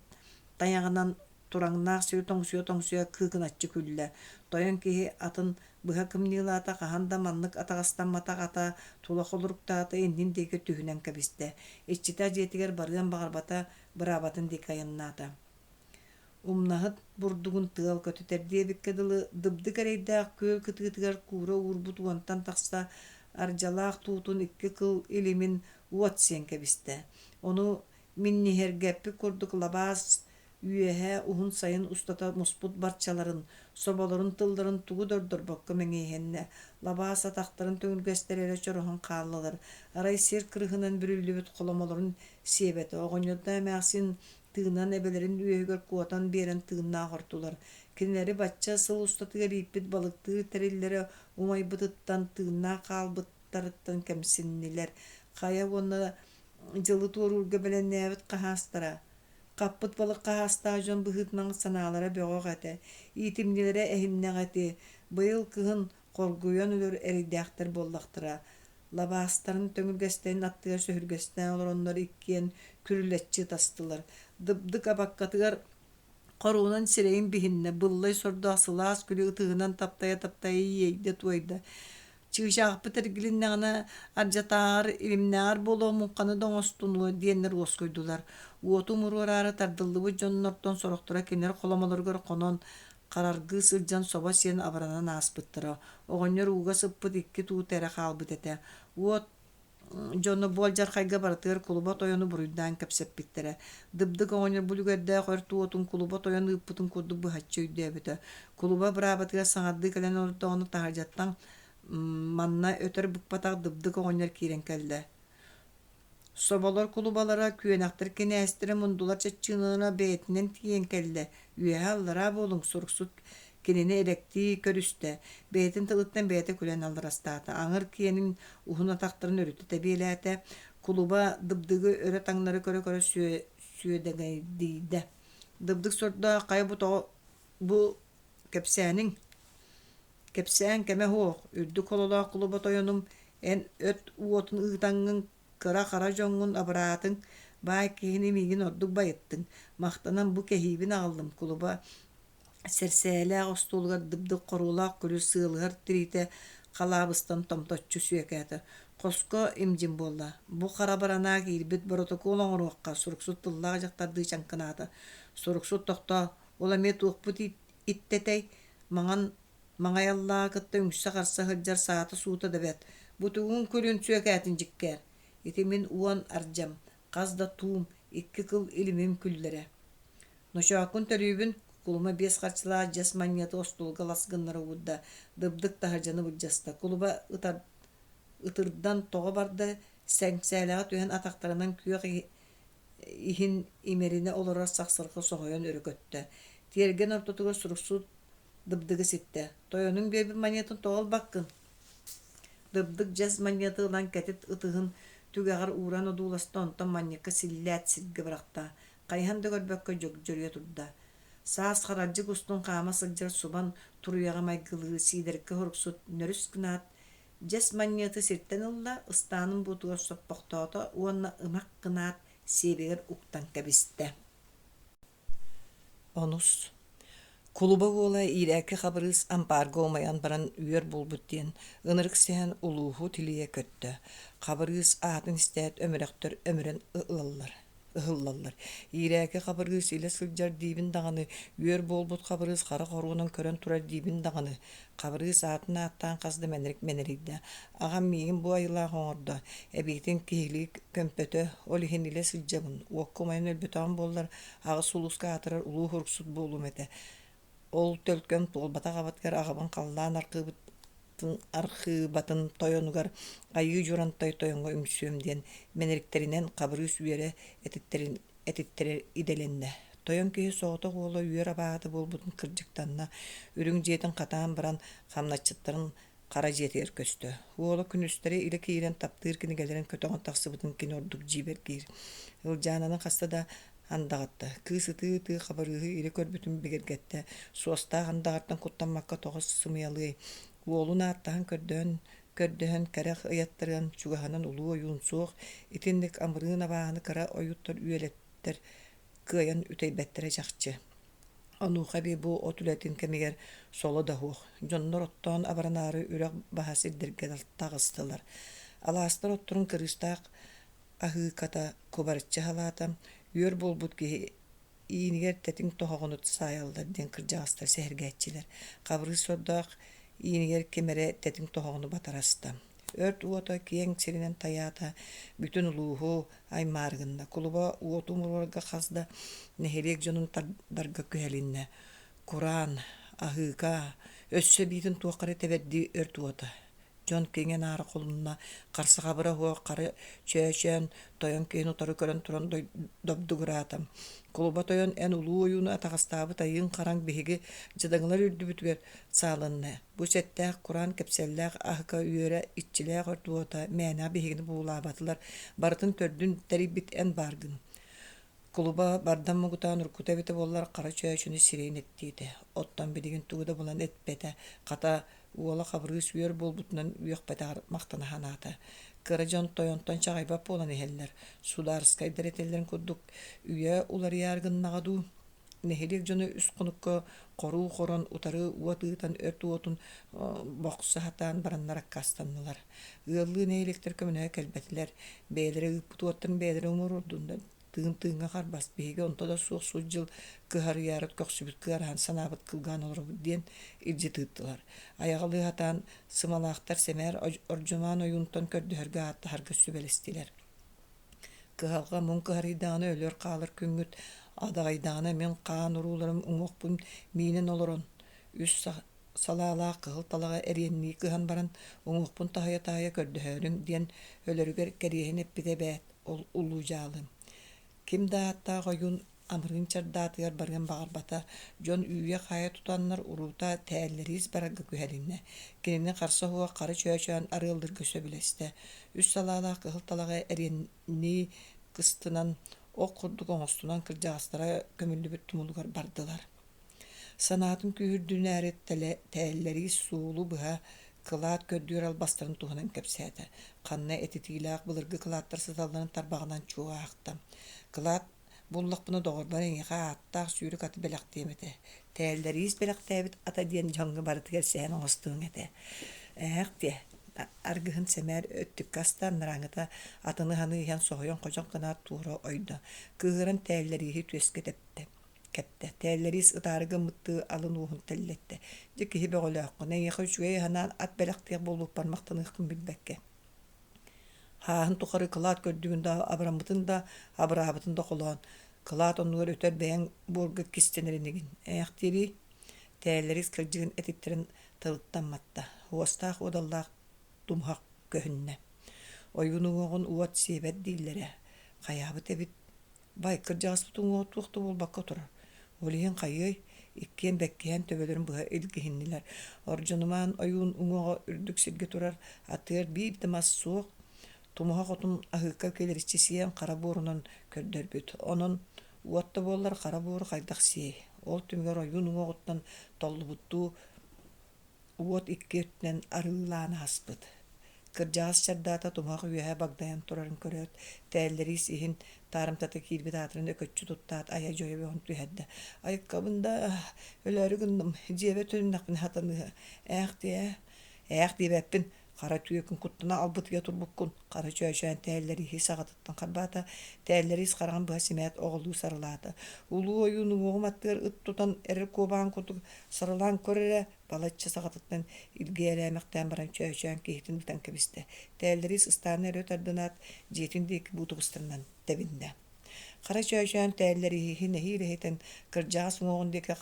тайаҕынан тураҥнаах сири тоҥсуйа-тоҥсуйа кыыкыначчы күллэ. Тойон киһи атын быһа кымньыылаата, хаһан да маннык атаҕастамматах ата тула холоруктаата, иннин диэки түһүнэн кэбистэ. Иччитэ дьиэтигэр барыан баҕарбата, быраабатын диэки айаннаата. Умнаһыт бурдугун тыал көтүтэр диэбиккэ дылы, дыбдык эрэйдээх күөл кытыытыгар куура уурбут уонтан тахса ардьалаах туутун икки кыл илимин уот сиэн кэбистэ. Ону минньиһэргэппит курдук лабаас үөһэ уһун сайын устата муспут барчаларын, соболорун тылларын тугу да ордорбокко мэҥиэһиннэ. Лабаас атахтарын төҥүргэстэрэ эрэ чороһон хааллылар. Арай сир кырыһынан бүрүллүбүт холомолорун сиэбэтэ. Оҕонньордоох эмээхсин тыынан эбэлэрин үөһүгэр куотан биэрэн тыыннаах ортулар. Кинилэри бачча сыл устатыгар ииппит балыктыыр тэриллэрэ умайбытыттан, тыыннаах хаалбыттарыттан кэмсиннилэр. Хайа уонна дьылы туоруурга бэлэмнээбит хаһаастара Хаппыт балык хаһаастаах дьон быһыытынан санаалара бөҕөх этэ, иитимньилэрэ эһиннэҕэ ити, быйыл кыһын хоргуйан өлөр эрэйдээхтэр буоллахтара. Лабаастарын төҥүргэстэрин аттыгар сөһүргэстээн олороннор иккиэн күрүлэччи ытастылар. Дыбдык абаккатыгар хоруунан сирэйин биһиннэ, быллай сордоох сылаас күлү ытыһынан таптайа-таптайа иэйдэ-туойда. Чыычаахпыт эргилиннэҕинэ ардьатааҕар, илимнээҕэр буолуох муҥханы да оҥостунуо диэннэр уоскуйдулар. Уоту умуруораары тардыллыбыт дьоннортон сорохторо кинилэр холомолоругар хонон, хараргыы сылдьан собо сиэн абыранан ааспыттара. Оҕонньор ууга сыппыт икки туута эрэ хаалбыт этэ. Уот дьоно бу алдьархайга барытыгар кулуба тойону буруйдаан кэпсэппиттэрэ. Дыбдык оҕонньор бу үлүгэрдээх өрт уотун кулуба тойон ыыппытын курдук быһаччы өйдөөбүтэ. Кулуба быраабатыгар саҥардыы кэлэн олордоҕуна таһырдьаттан манна өтөр быкпатах Дыбдык оҕонньор киирэн кэллэ. Соболор кулубалара, күөнэхтэр кинээстэрэ, мундулар чаччыыналара бэйэтинэн тиийэн кэллэ, үөһээ-аллараа буолуҥ, суруксут кинини элэктии көрүстэ, бэйэтин тылыттан бэйэтэ күлэн алларастаата, аҥыр киэнин уһун атахтарын өрүтэ тэбиэлээтэ. Кулуба Дыбдыгы өрө таҥнары көрө-көрө сүөдэҥэйдийдэ. Дыбдык сордоох хайа бу тоҕо бу кэпсээниҥ? Кэпсээн кэмэ суох, үрдүк хололоох кулуба тойонум, эн өт уотун ыытаҥҥын кыра-хара дьоҥҥун абыраатыҥ, баай киһини миигин ордук байыттыҥ, махтанан бу кэһиибин аҕаллым, кулуба сэрсээлээх остуолугар дыбдык хоруулаах күлү сыалыһар тириитэ халаабыстан томточчу сүөкээтэ. Хоско им-дьим буолла. Бу хара баранаа киирбит боротокуол оҥоруохха, суруксут тыллаах дьахтардыы чаҥкынаата. Суруксут тохтоо, ол эмиэ туохпут иттэтэй? Маҥан маҥай аллааҕы кытта үҥсэ-харса сылдьар саата-суута да бэрт. Бу тугун күлүн сүөкээтин дьиккээр. Ити мин уон ардьам, хас да туум, икки кыл илимим күллэрэ. Ночооккун төлүүбүн, кулума биэс харчылаах дьэс манньыаты остуолга лас гыннара уурда, дыбдык таһырдьаны былдьаста. Кулуба ытар, ытырдан тоҕо барда, сэҥсээлэҕэ түһэн атахтарынан күөх иһин имэринэ олорор сахсырҕа соһуйан өрө көттө. Тиэргэн ортотугар суруксут Дыбдыгы ситтэ: «Тойонуҥ биэрбит манньыатын тоҕо ылбаккын?» Дыбдык дьэс манньыаты ылан кэтит ытыһын түгэҕэр ууран одууласта, онтон манньыкка силлээт сиргэ бырахта, хайыһан да көрбөккө дьөгдьөрүйэ турда. Саас харалдьык устун хаама сылдьар субан туруйаҕа майгылыы Сиидэркэ суруксут нөрүс гынаат, дьэс манньыаты сиртэн ылла, ыстаанын буутугар соппохтоото уонна ымах гынаат сиэбигэр уктан кэбистэ. Онус Кулуба уола Иирээки Хабырыыс ампаарга умайан баран үөр буолбут диэн ынырык сэһэн улууһу тилийэ көттө. Хабырыыс аатын истээт өмүрэхтэр өмүрэн ылаллар ыһыллаллар. Иирээки Хабырыыс илэ сылдьар диибин даҕаны, үөр буолбут Хабырыыс хара хоруонан көрөн турар диибин даҕаны. Хабырыыс аатын ааттаан хас да мэнэрик мэнэрийдэ. Аҕам миигин бу айылаах оҥордо, эбиитин киһилии көмпөтө, ол иһин илэ сылдьабын, уокка умайан өлбөтөҕүм буоллар, аҕыс улууска аатырар улуу суруксут буолуом этэ. Ол төлкөм туолбатах абатыгар аҕабын халлаан архыыбытын архыыбатын тойонугар Айыы Дьурантай тойоҥҥо үҥсүөм диэн мэнэриктэринэн Хабырыыс үөрэ этиттэрин этиттэрэр идэлэннэ. Тойон киһи соҕотох уола үөр абааһыта буолбутун кырдьыктанна, үрүҥ дьиэтин хатаан баран хамначчыттарын хара дьиэтигэр көстө. Уола күнүстэри илэ киирэн таптыыр кинигэлэрин көтөҕөн тахсыбытын кини ордук дьиибэргиир. Ылдьаананы хаста да андаҕатта. Кыыс ытыы-ытыы хабырыыһы илэ көрбүтүн бигэргэттэ. Суостаах андаҕартан куттаммакка тоҕо сымыйалыай. Уолун ааттаһан көрдөөн көрдөһөн кэрэх ыйаттарыан чугаһынан улуу ойуун суох, итинник амырыын абааһыны кыра ойууттар үөлэттэр кыайан үтэйбэттэрэ чахчы. Онуоха эбии бу от үлэтин кэмигэр соло да суох, дьоннор оттоон абыранаары үрэх баһа сирдэргэ таҕыстылар. Алаастар отторун кырыыстаах аһыыката кубарыччы халаата, үөр буолбут киһи иинигэр тэтиҥ тоһоҕону саайаллар диэн кырдьаҕастар сэһэргээччилэр. Хабырыыс сордоох иинигэр ким эрэ тэтиҥ тоһоҕону батара аста. Өрт уота киэҥ сиринэн тайаата, бүтүн улууһу аймаары гынна. Кулуба уоту умуруорга хас да нэһилиэк дьонун тардарга күһэлиннэ. Кураан, аһыыка, өссө эбиитин туохха эрэ тэбэрдии өрт уота. Дьон киҥэ-наара холунна, харса-хабыра суох хара чөөчөөн тойон киһини утары көрөн туран добдугураата: «Кулуба тойон, эн улуу ойууну атаҕастаабыт айыыҥ-хараҥ биһиги дьадаҥылар үрдүбүтүгэр саалынна. Бу сэттээх кураан кэпсэллээх аһыка үөрэ иччилээх өрт уота мээнэҕэ биһигини буулаабатылар, барытын төрдүн тэрийбит эн бааргын. Кулуба бардам муҥутаан уруккута эбитэ буоллар хара чөөчүнү сирэйин эттиэтэ, оттон билигин тугу да булан эппэтэ, хата, уола Хабырыыс үөр буолбутунан үөхпэтэҕэр махтана санаата. Кыра дьон тойонтон чаҕыйбат буолан иһэллэр, судаарыскайдар этэллэрин курдук үйэ уларыйаары гыннаҕа дуу Нэһилиэк дьоно үс хонукка хоруу хорон, утары уот ыытан өрт уотун бохсо сатаан бараннар аккаастаннылар. Ыаллыы нэһилиэктэр көмөлөһө кэлбэтилэр, бэйэлэрэ ыыппыт уоттарын бэйэлэрэ умуруордуннар, тыын тыыҥҥа харбас, биһиги онто да суох сут дьыл кыһарыйаары көхсүбүт кыараһан санаабыт кылгаан олоробут диэн илдьи тыыттылар. Айаҕалыы сатаан сымалаахтар сэмээр Ордьумаан ойуунтан көрдөһөргө ааттаһарга сүбэлэстилэр. Кыһалҕа муҥ кыһарыйдаҕына өлөр хаалар күҥҥүт адаҕайдаҕына мин хаан урууларым уҥуохпун миинэн олорон үс салаалаах кыһыл талаҕы эриэннии кыһан баран уҥуохпун таһыйа-таһыйа көрдөһөөрүҥ диэн өлөрүгэр кэриэһин эппитэ эбээт ол улуу дьаалы. Ким да ааттаах ойуун Амырыын чардаатыгар барыан баҕарбата, дьон үүйэ-хаайа тутаннар уруута тээллэриис барарга күһэлиннэ. Кинини харса суох хара чөөчөөн арыаллыырга сөбүлэстэ. Үс салаалаах кыһыл талаҕы эриэннии кыстынан, ох курдук оҥостунан кырдьаҕастара көмүллүбүт тумулугар бардылар. Санаатын күүһүрдүнээри тээллэриис суолу быһа кылаат көрдүүр албастарын туһунан кэпсээтэ. Ханна этитиилээх былыргы кылааттар сыталларын тарбаҕынан чуо аахта. Кылаат буллахпына доҕорбор эйиэхэ ааттаах сүүрүк аты бэлэхтиэм этэ. Тээллэриис бэлэхтээбит ата диэн дьоҥҥо барытыгар сэһэн оҥостуоҥ этэ. Ээх диэ, аргыһын сэмээр өттүккэ астаан нарааҥҥыта атыны ыһаны иһэн соһуйан ходьох гынаат туора ойдо. Кыыһыран тээллэрииһи түөскэ тэптэ. Кэптэ. Тээллэриис ытаары гыммыттыы алын уоһун тэллэттэ. Дьэ киһи бөҕөлөөххүн, эйиэхэ үчүгэй аһынаан ат бэлэхтиэх буолбуппар махтаныахпын билбэккэ. Хааһын тухары кылаат көрдүгүн да абыраммытын да, абыраабытын да холоон, кылаат оннугар өтөр бэйэҥ буорга кистэнэр инигин. Ээхтиирий? Тээллэриис кырдьыгын этиттэрин тылыттан матта. Уостаах уодаллаах тумуһах көһүннэ. Ойуун уҥуоҕун уот сиэбэт дииллэрэ. Хайаабыт эбит Бай, кырдьаҕаспыт уҥуоҕа туох да буолбакка турар. Ол иһин хайыай, иккиэн бэккиһэн төбөлөрүн быһа илгиһиннилэр. Ордьонумаан ойуун уҥуоҕа үрдүк сиргэ турар, атыгар биир да мас суох, тумуһах отун аһыыкка килэриччи сиэн хара буорунан көрдөрбүт. Онон уот да буоллар хара буору хайдах сиэй. Ол түмүгэр ойуун уҥуоҕуттан толлубуттуу Уот икки өттүнэн арыылаан ааспыт. Кырдьаҕас чардаата тумуһах үөһэ багдайан турарын көрөөт, тээллэриис иһин таарымтата киирбит аатыран өкөччү туттаат айа-дьойо бөҕөнү түһэрдэ. «Айыккабын да өлөөрү гынным, дьиэбэр төнүннэхпинэ сатаныыһы. Ээх диэ, ээх диэбэппин, хара түөкүн куттана албытыйа турбуккун» хара чөөчөөн тээллэрииһи саҕатыттан харбаата, тээллэриис хараҕын быһа симээт оҕолуу сарылаата. Улуу ойуун уҥуоҕум аттыгар ыт тутан эрэр куобаҕын курдук сарылаан көр эрэ, балачча саҕатыттан илгиэлээмэхтээн баран чөөчөөн киһитин ытан кэбистэ. Тээллэриис ыстааны өрө тардынаат, дьиэтин диэки буутубустарынан тэбиннэ. Хара чөөчөөн тээллэрииһи нэһиилэ иһитэн, кырдьаҕас уҥуоҕун диэки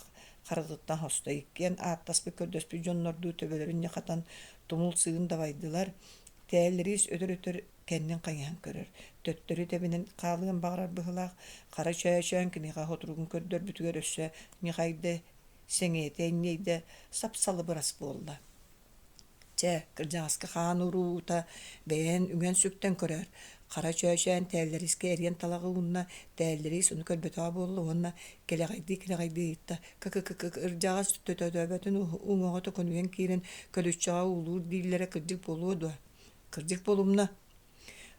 харытыттан хосто. Иккиэн ааттаспыт-көрдөспүт дьоннордуу төбөлөрүн ньахатан, тумул сыын дабайдылар. Тээллэриис өтөр-өтөр кэннин хайыһан көрөр, төттөрү тэбинэн хаалыан баҕарар быһыылаах, хара чөөчөөн киниэхэ хотуругун көрдөрбүтүгэр өссө ньыхайды, сэҥийэтэ инньэйдэ, сап-салыбырас буолла. Чэ, кырдьаҕаска хаан уруута бэйэн үҥэн-сүктэн көрөөр, хара чөөчөөн тээллэрискэ эриэн талаҕы уунна, тээллэриис ону көрбөтөҕө буолла уонна кэлэҕэйдии-кэлэҕэйдии ыйытта: «Кы-кы-кы-кырдьаҕас төтөтөөбөтүн уҥуоҕа төкүнүйэн киирэн көлүччэҕэ уулуур дииллэрэ кырдьык буолуо дуо? Кырдьык буолумна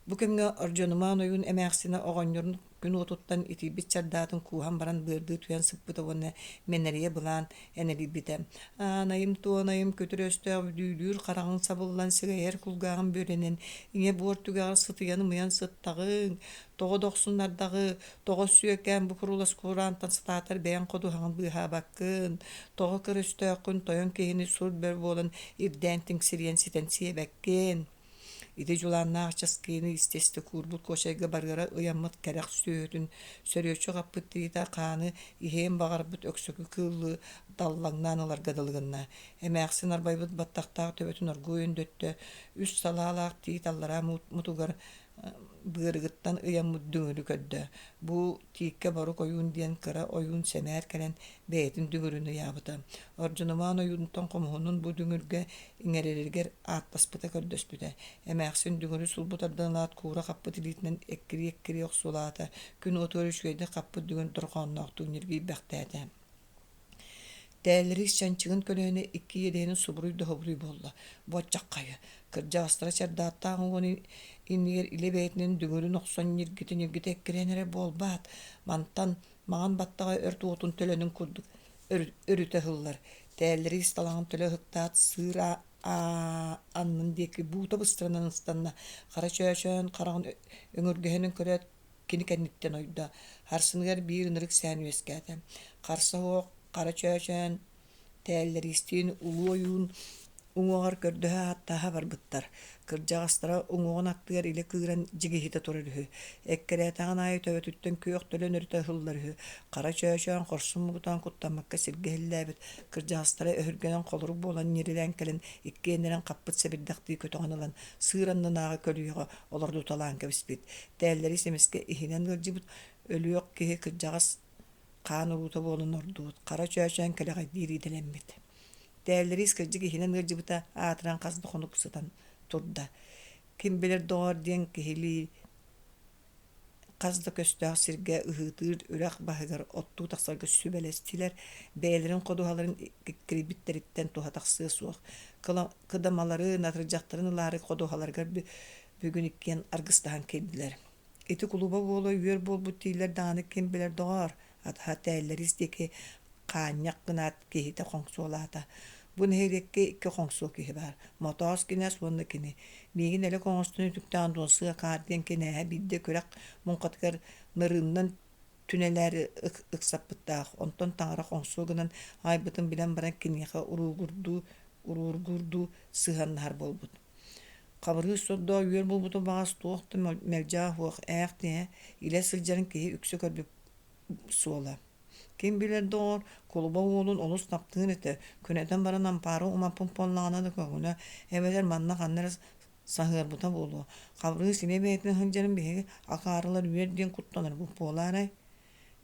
Бу кэмҥэ Ордьонумаан ойуун эмээхсинэ оҕонньорун күн уотуттан итийбит чардаатын кууһан баран быардыы түһэн сыппыта уонна мэнэрийэ былаан энэлийбитэ. Аанайым-туонайым күтүр өстөөх бүдүүлүүр хараҕыҥ сабыллан сигэйэр кулгааҕым бүөлэнэн ийэ буор түгэҕэр сытыйан-ымыйан сыттаҕыҥ, тоҕо дохсуннардаҕы, тоҕо сүөкээн бу курулас кураантан сатаатар бэйэҥ ходуһаҕын быыһаабаккын, тоҕо кыр өстөөххүн тойон киһини сур бөр буолан ирдээн тиҥсирийэн ситэн сиэбэккин. Ити дьулааннаах часкыйыны истэ-истэ куурбут куочайга барыара ыйаммыт кэрэх сүөһүтүн сөрүөччү хаппыт тириитэ хааны иһиэн баҕарбыт өксөкү кыыллыы даллаҥнаан ыларга дылы гынна. Эмээхсин арбайбыт баттахтаах төбөтүн оргууй өндөттө, үс салаалаах тиит аллараа мутугар быарыгыттан ыйаммыт дүҥүрү көрдө. Бу тииккэ борук ойуун диэн кыра ойуун сэмээр кэлэн бэйэтин дүҥүрүн ыйаабыта. Ордьунумаан ойуунтан хомуһунун бу дүҥүргэ иҥэрэригэр ааттаспыта-көрдөспүтэ. Эмээхсин дүҥүрү сулбу тардан ылаат куура хаппыт илиитинэн эккирии-эккирии охсуолаата, күн уотугар үчүгэйдик хаппыт дүҥүр дорҕоонноохтук ньиргийбэхтээтэ. Тээллэрис чанчыгын көлөһүнэ икки иэдэһинэн субуруй да хобуруй буолла. Бу оччоххайы, кырдьаҕастара чардааттаах уҥуоҕун иннигэр илэ бэйэтинэн дүҥүрүн охсон ньиргитэ-ньиргитэ эккирээн эрэ буолбаат, мантан маҥан баттаҕа өрт уотун төлөнүн курдук өрүтэ ыһыллар. Тээллэрис талаҕын төлө ыһыктаат, сыыр аннын диэки буута быстарынан ыстанна, хара чөөчөөн хараҕын өҥүргэһинин көрөөт, кини кэнниттэн ойдо. Харсыныгар биир ынырык сээн үөскээтэ. Харса суох хара чөөчөөн тээллэриистиин улуу ойуун уҥуоҕар көрдөһө ааттааһа барбыттар. Кырдьаҕастара уҥуоҕун аттыгар илэ кыыран дьигиһитэ турар үһү. Эккирээтэҕин аайы төбөтүттэн күөх төлөн өрүтэ ыһыллар үһү. Хара чөөчөөн хорсун муҥутаан куттаммакка сиргэ иһиллээбит. Кырдьаҕастара өһүргэнэн холорук буолан ньирилээн кэлэн иккиэннэрин хаппыт сэбирдэхтии көтөҕөн ылан сыыр аннынааҕы көлүйэҕэ олордуталаан кэбиспит. Тээллэри сэмискэ иһинэн ыалдьыбыт өлүөх киһи кырдьаҕас Хаан уруута буолан ордубут, хара чөөчөөн кэлэҕэйдиир идэлэммит. Тээллэриис кырдьык иһинэн ыалдьыбыта аатыран хас да хонук сытан турда. Ким билэр доҕоор диэн киһилии хас да көстөөх сиргэ ыһыытыыр үрэх баһыгар оттуу тахсарга сүбэлэстилэр, бэйэлэрин ходуһаларын кирийбиттэриттэн туһа тахсыа суох. Кыдамалары, атырдьахтарын ылаары ходуһаларыгар бүгүн иккиэн аргыстаһан киирдилэр. Ити кулуба уола үөр буолбут дииллэр даҕаны ким билэр доҕоор, атаһа Тээллэрис диэки хаанньах гынаат киһитэ хоҥсуолаата. Бу нэһилиэккэ икки хоҥсуо киһи баар, Мотоос кинээс уонна кини. Миигин элэк оҥостон үтүктээн дуон сыа-хаар диэн кинээһэ биирдэ күрэх муҥхатыгар нырыыннан түнэлээри ыксаппыттаах, онтон таҥара хоҥсуо гынан аҕайбытын билэн баран киниэхэ уруулгурдуу уруургуурдуу сыһыаннаһар буолбут. Хабырыыс сордоох үөр буолбутун баҕас туох да мэлдьэҕэ суох ээх тиһэ илэ сылдьарын киһи үксэ көрбүт суола. Ким билэр доҕор, кулуба уолун олус таптыыр этэ, күнэтэн баран ампаары умаппыт буоллаҕына да көҥүлэ, эбэтэр манна ханна эрэ саһыарбыта буолуо. Хабырыыс эмиэ бэйэтинэн сылдьарын биһиги акаарылар үөр диэн куттанарбыт буолаарай?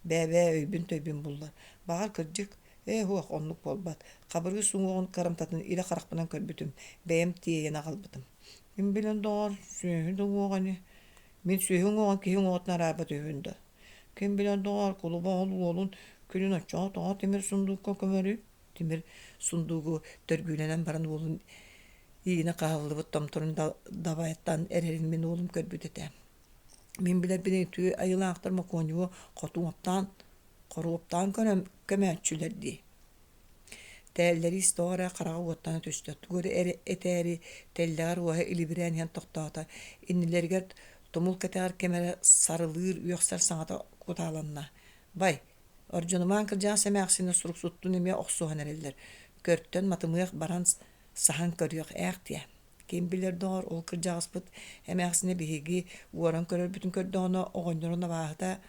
Бээ-бээ өйбүн-төйбүн булла. Баҕар кырдьык, ээ суох оннук буолбат. Хабырыыс уҥуоҕун кырамтатын илэ харахпынан көрбүтүм, бэйэм тиэйэн аҕалбытым. Мин билэн доҕор, сүөһү да уҥуоҕа ини. Мин сүөһү уҥуоҕун киһи уҥуоҕуттан араарбат үһүбүн да. Ким билэн доҕоор, кулуба ол уолун күнүн оччоҕо тоҕо тимир сундуукка көмөрүй? Тимир сундуугу төргүүлэнэн баран уолун иинэ хаһыллыбыт томторун дабайтан эрэрин мин уолум көрбүт этэ. Мин билэрбин үтүө айылаахтар Мокуонньугу хотуоптаан, хоруоптаан көрөн көмөөччүлэр дии. Тээллэриис тоҕо эрэ хараҕа уоттана түстэ, тугу эрэ этээри тэллэҕэр уоһа илибирээн иһэн тохтоото, иннилэригэр тумул кэтэҕэр ким эрэ сарылыыр үөхсэр саҥата кутааланна: «Бай, Ордьонумаан кырдьаҕас эмээхсинэ суруксуттуун эмиэ охсуһан эрэллэр, көртөн матымыах баран саһан көрүөх ээх диэ. Ким билэр доҕор, ол кырдьаҕаспыт эмээхсинэ биһиги уоран көрөрбүтүн көрдөҕүнэ оҕонньорун абааһыта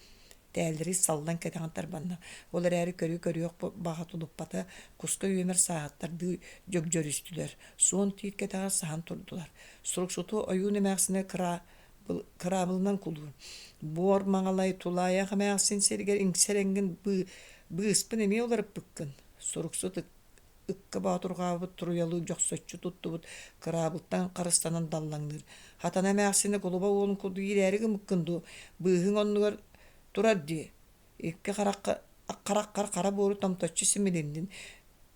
Тээллэри саллан кэтэҕин тарбанна. Ол эрээри көрү-көрүөх баҕа тулуппата, куска үөмэр сааһыттардыы дьөгдьөрүстүлэр, суон тиит кэтэҕэр саһан турдулар. Суруксуту ойуун эмээхсинэ кыраабылынан кулуур. Буор маҥалай тулаайах эмээхсин сиригэр иҥсэр эҥин быыспын эмиэ уларыппыккын. Суруксут ыкка боотурҕаабыт туруйалыы дьохсоччу туттубут кыраабылтан харыстанан даллаҥныыр. Хатана эмээхсинэ кулуба уолун курдук иирээри гыммыккын дуу, быыһыҥ оннугар турар дии. Икки харахха хараххар хара буору томточчу симилиннин.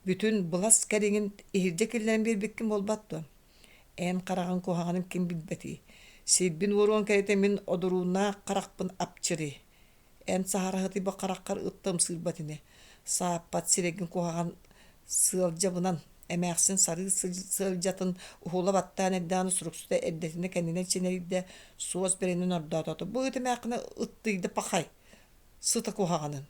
Бүтүн былас кэриҥин иһирдьэ киллэрэн биэрбиккин буолбат дуо? Эн хараҕыҥ куһаҕанын ким билбэтий? Сирбин уоруон кэриэтэ мин одурууннаах харахпын апчырый. Эн саһараһытыйбыт хараххар ытта ымсыырбат ини, сааппат сирэйгин куһаҕан сыалдьабынан, эмээхсин сарыы сыалдьатын уһула баттаан эрдэҕинэ суруксута эрдэтинэ кэннинэн чинэрийдэ, суос бэринэн ордоотоото: «Бу ыт эмээххинэ ыттыйда пахай, сыта куһаҕанын»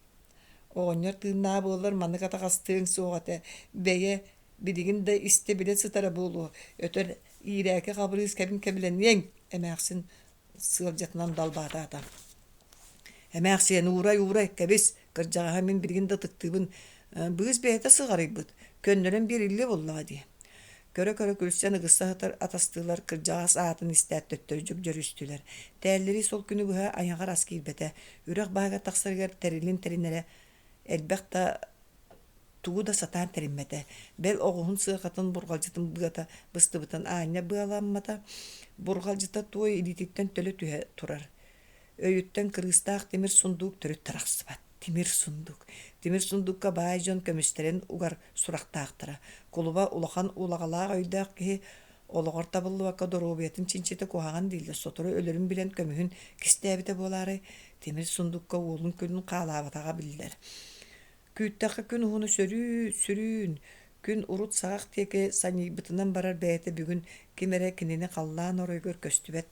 Оҕонньор тыыннааҕа буоллар маннык атаҕастыаҥ суох этэ, бэйэ билигин да истэ-билэ сытара буолуо, өтөр иирээки хабырыыс кэбин кэбилэниэҥ эмээхсин сыалдьатынан далбаатаата. Эмээхсиэн уурай-уурай, кэбис, кырдьаҕаһа мин билигин да ытыктыыбын, быыс бэйэтэ сыҕарыйбыт, көннөрөн биэриллиэ буоллаҕа дии. Көрө-көрө күлсэн ыгысса сытар атастыылар кырдьаҕас аатын истээт төттөрү дьөгдьөрүстүлэр. Тээллэри сол күнү быһа айаҕар ас киирбэтэ. Үрэх баһыгар тахсарыгар тэрилин тэринэрэ элбэх да тугу да сатаан тэриммэтэ. Бэл оҕуһун сыарҕатын бурҕалдьытын быата быстыбытын аанньа быаламмата. Бурҕалдьыта туой илиититтэн төлө түһэ турар. Өйүттэн кырыыстаах тимир сундуук төрүт тарахсыбат. Тимир сундуук. Тимир сундуукка баай дьон көмүстэрин угар сурахтаахтара. Кулуба улахан улаҕалаах өйдөөх киһи олоҕор табыллыбакка доруобуйатын чинчитэ куһаҕан дииллэр. Сотору өлөрүн билэн көмүһүн кистээбитэ буолаарай, тимир сундукка уолун күнүн хаалаабатаҕа биллэр. Күүттэххэ күн уһуну сөрүү, сүрүүн, күн урут саҕах диэки санньыйбытынан барар бэйэтэ бүгүн ким эрэ кинини халлаан оройугар көстүбэт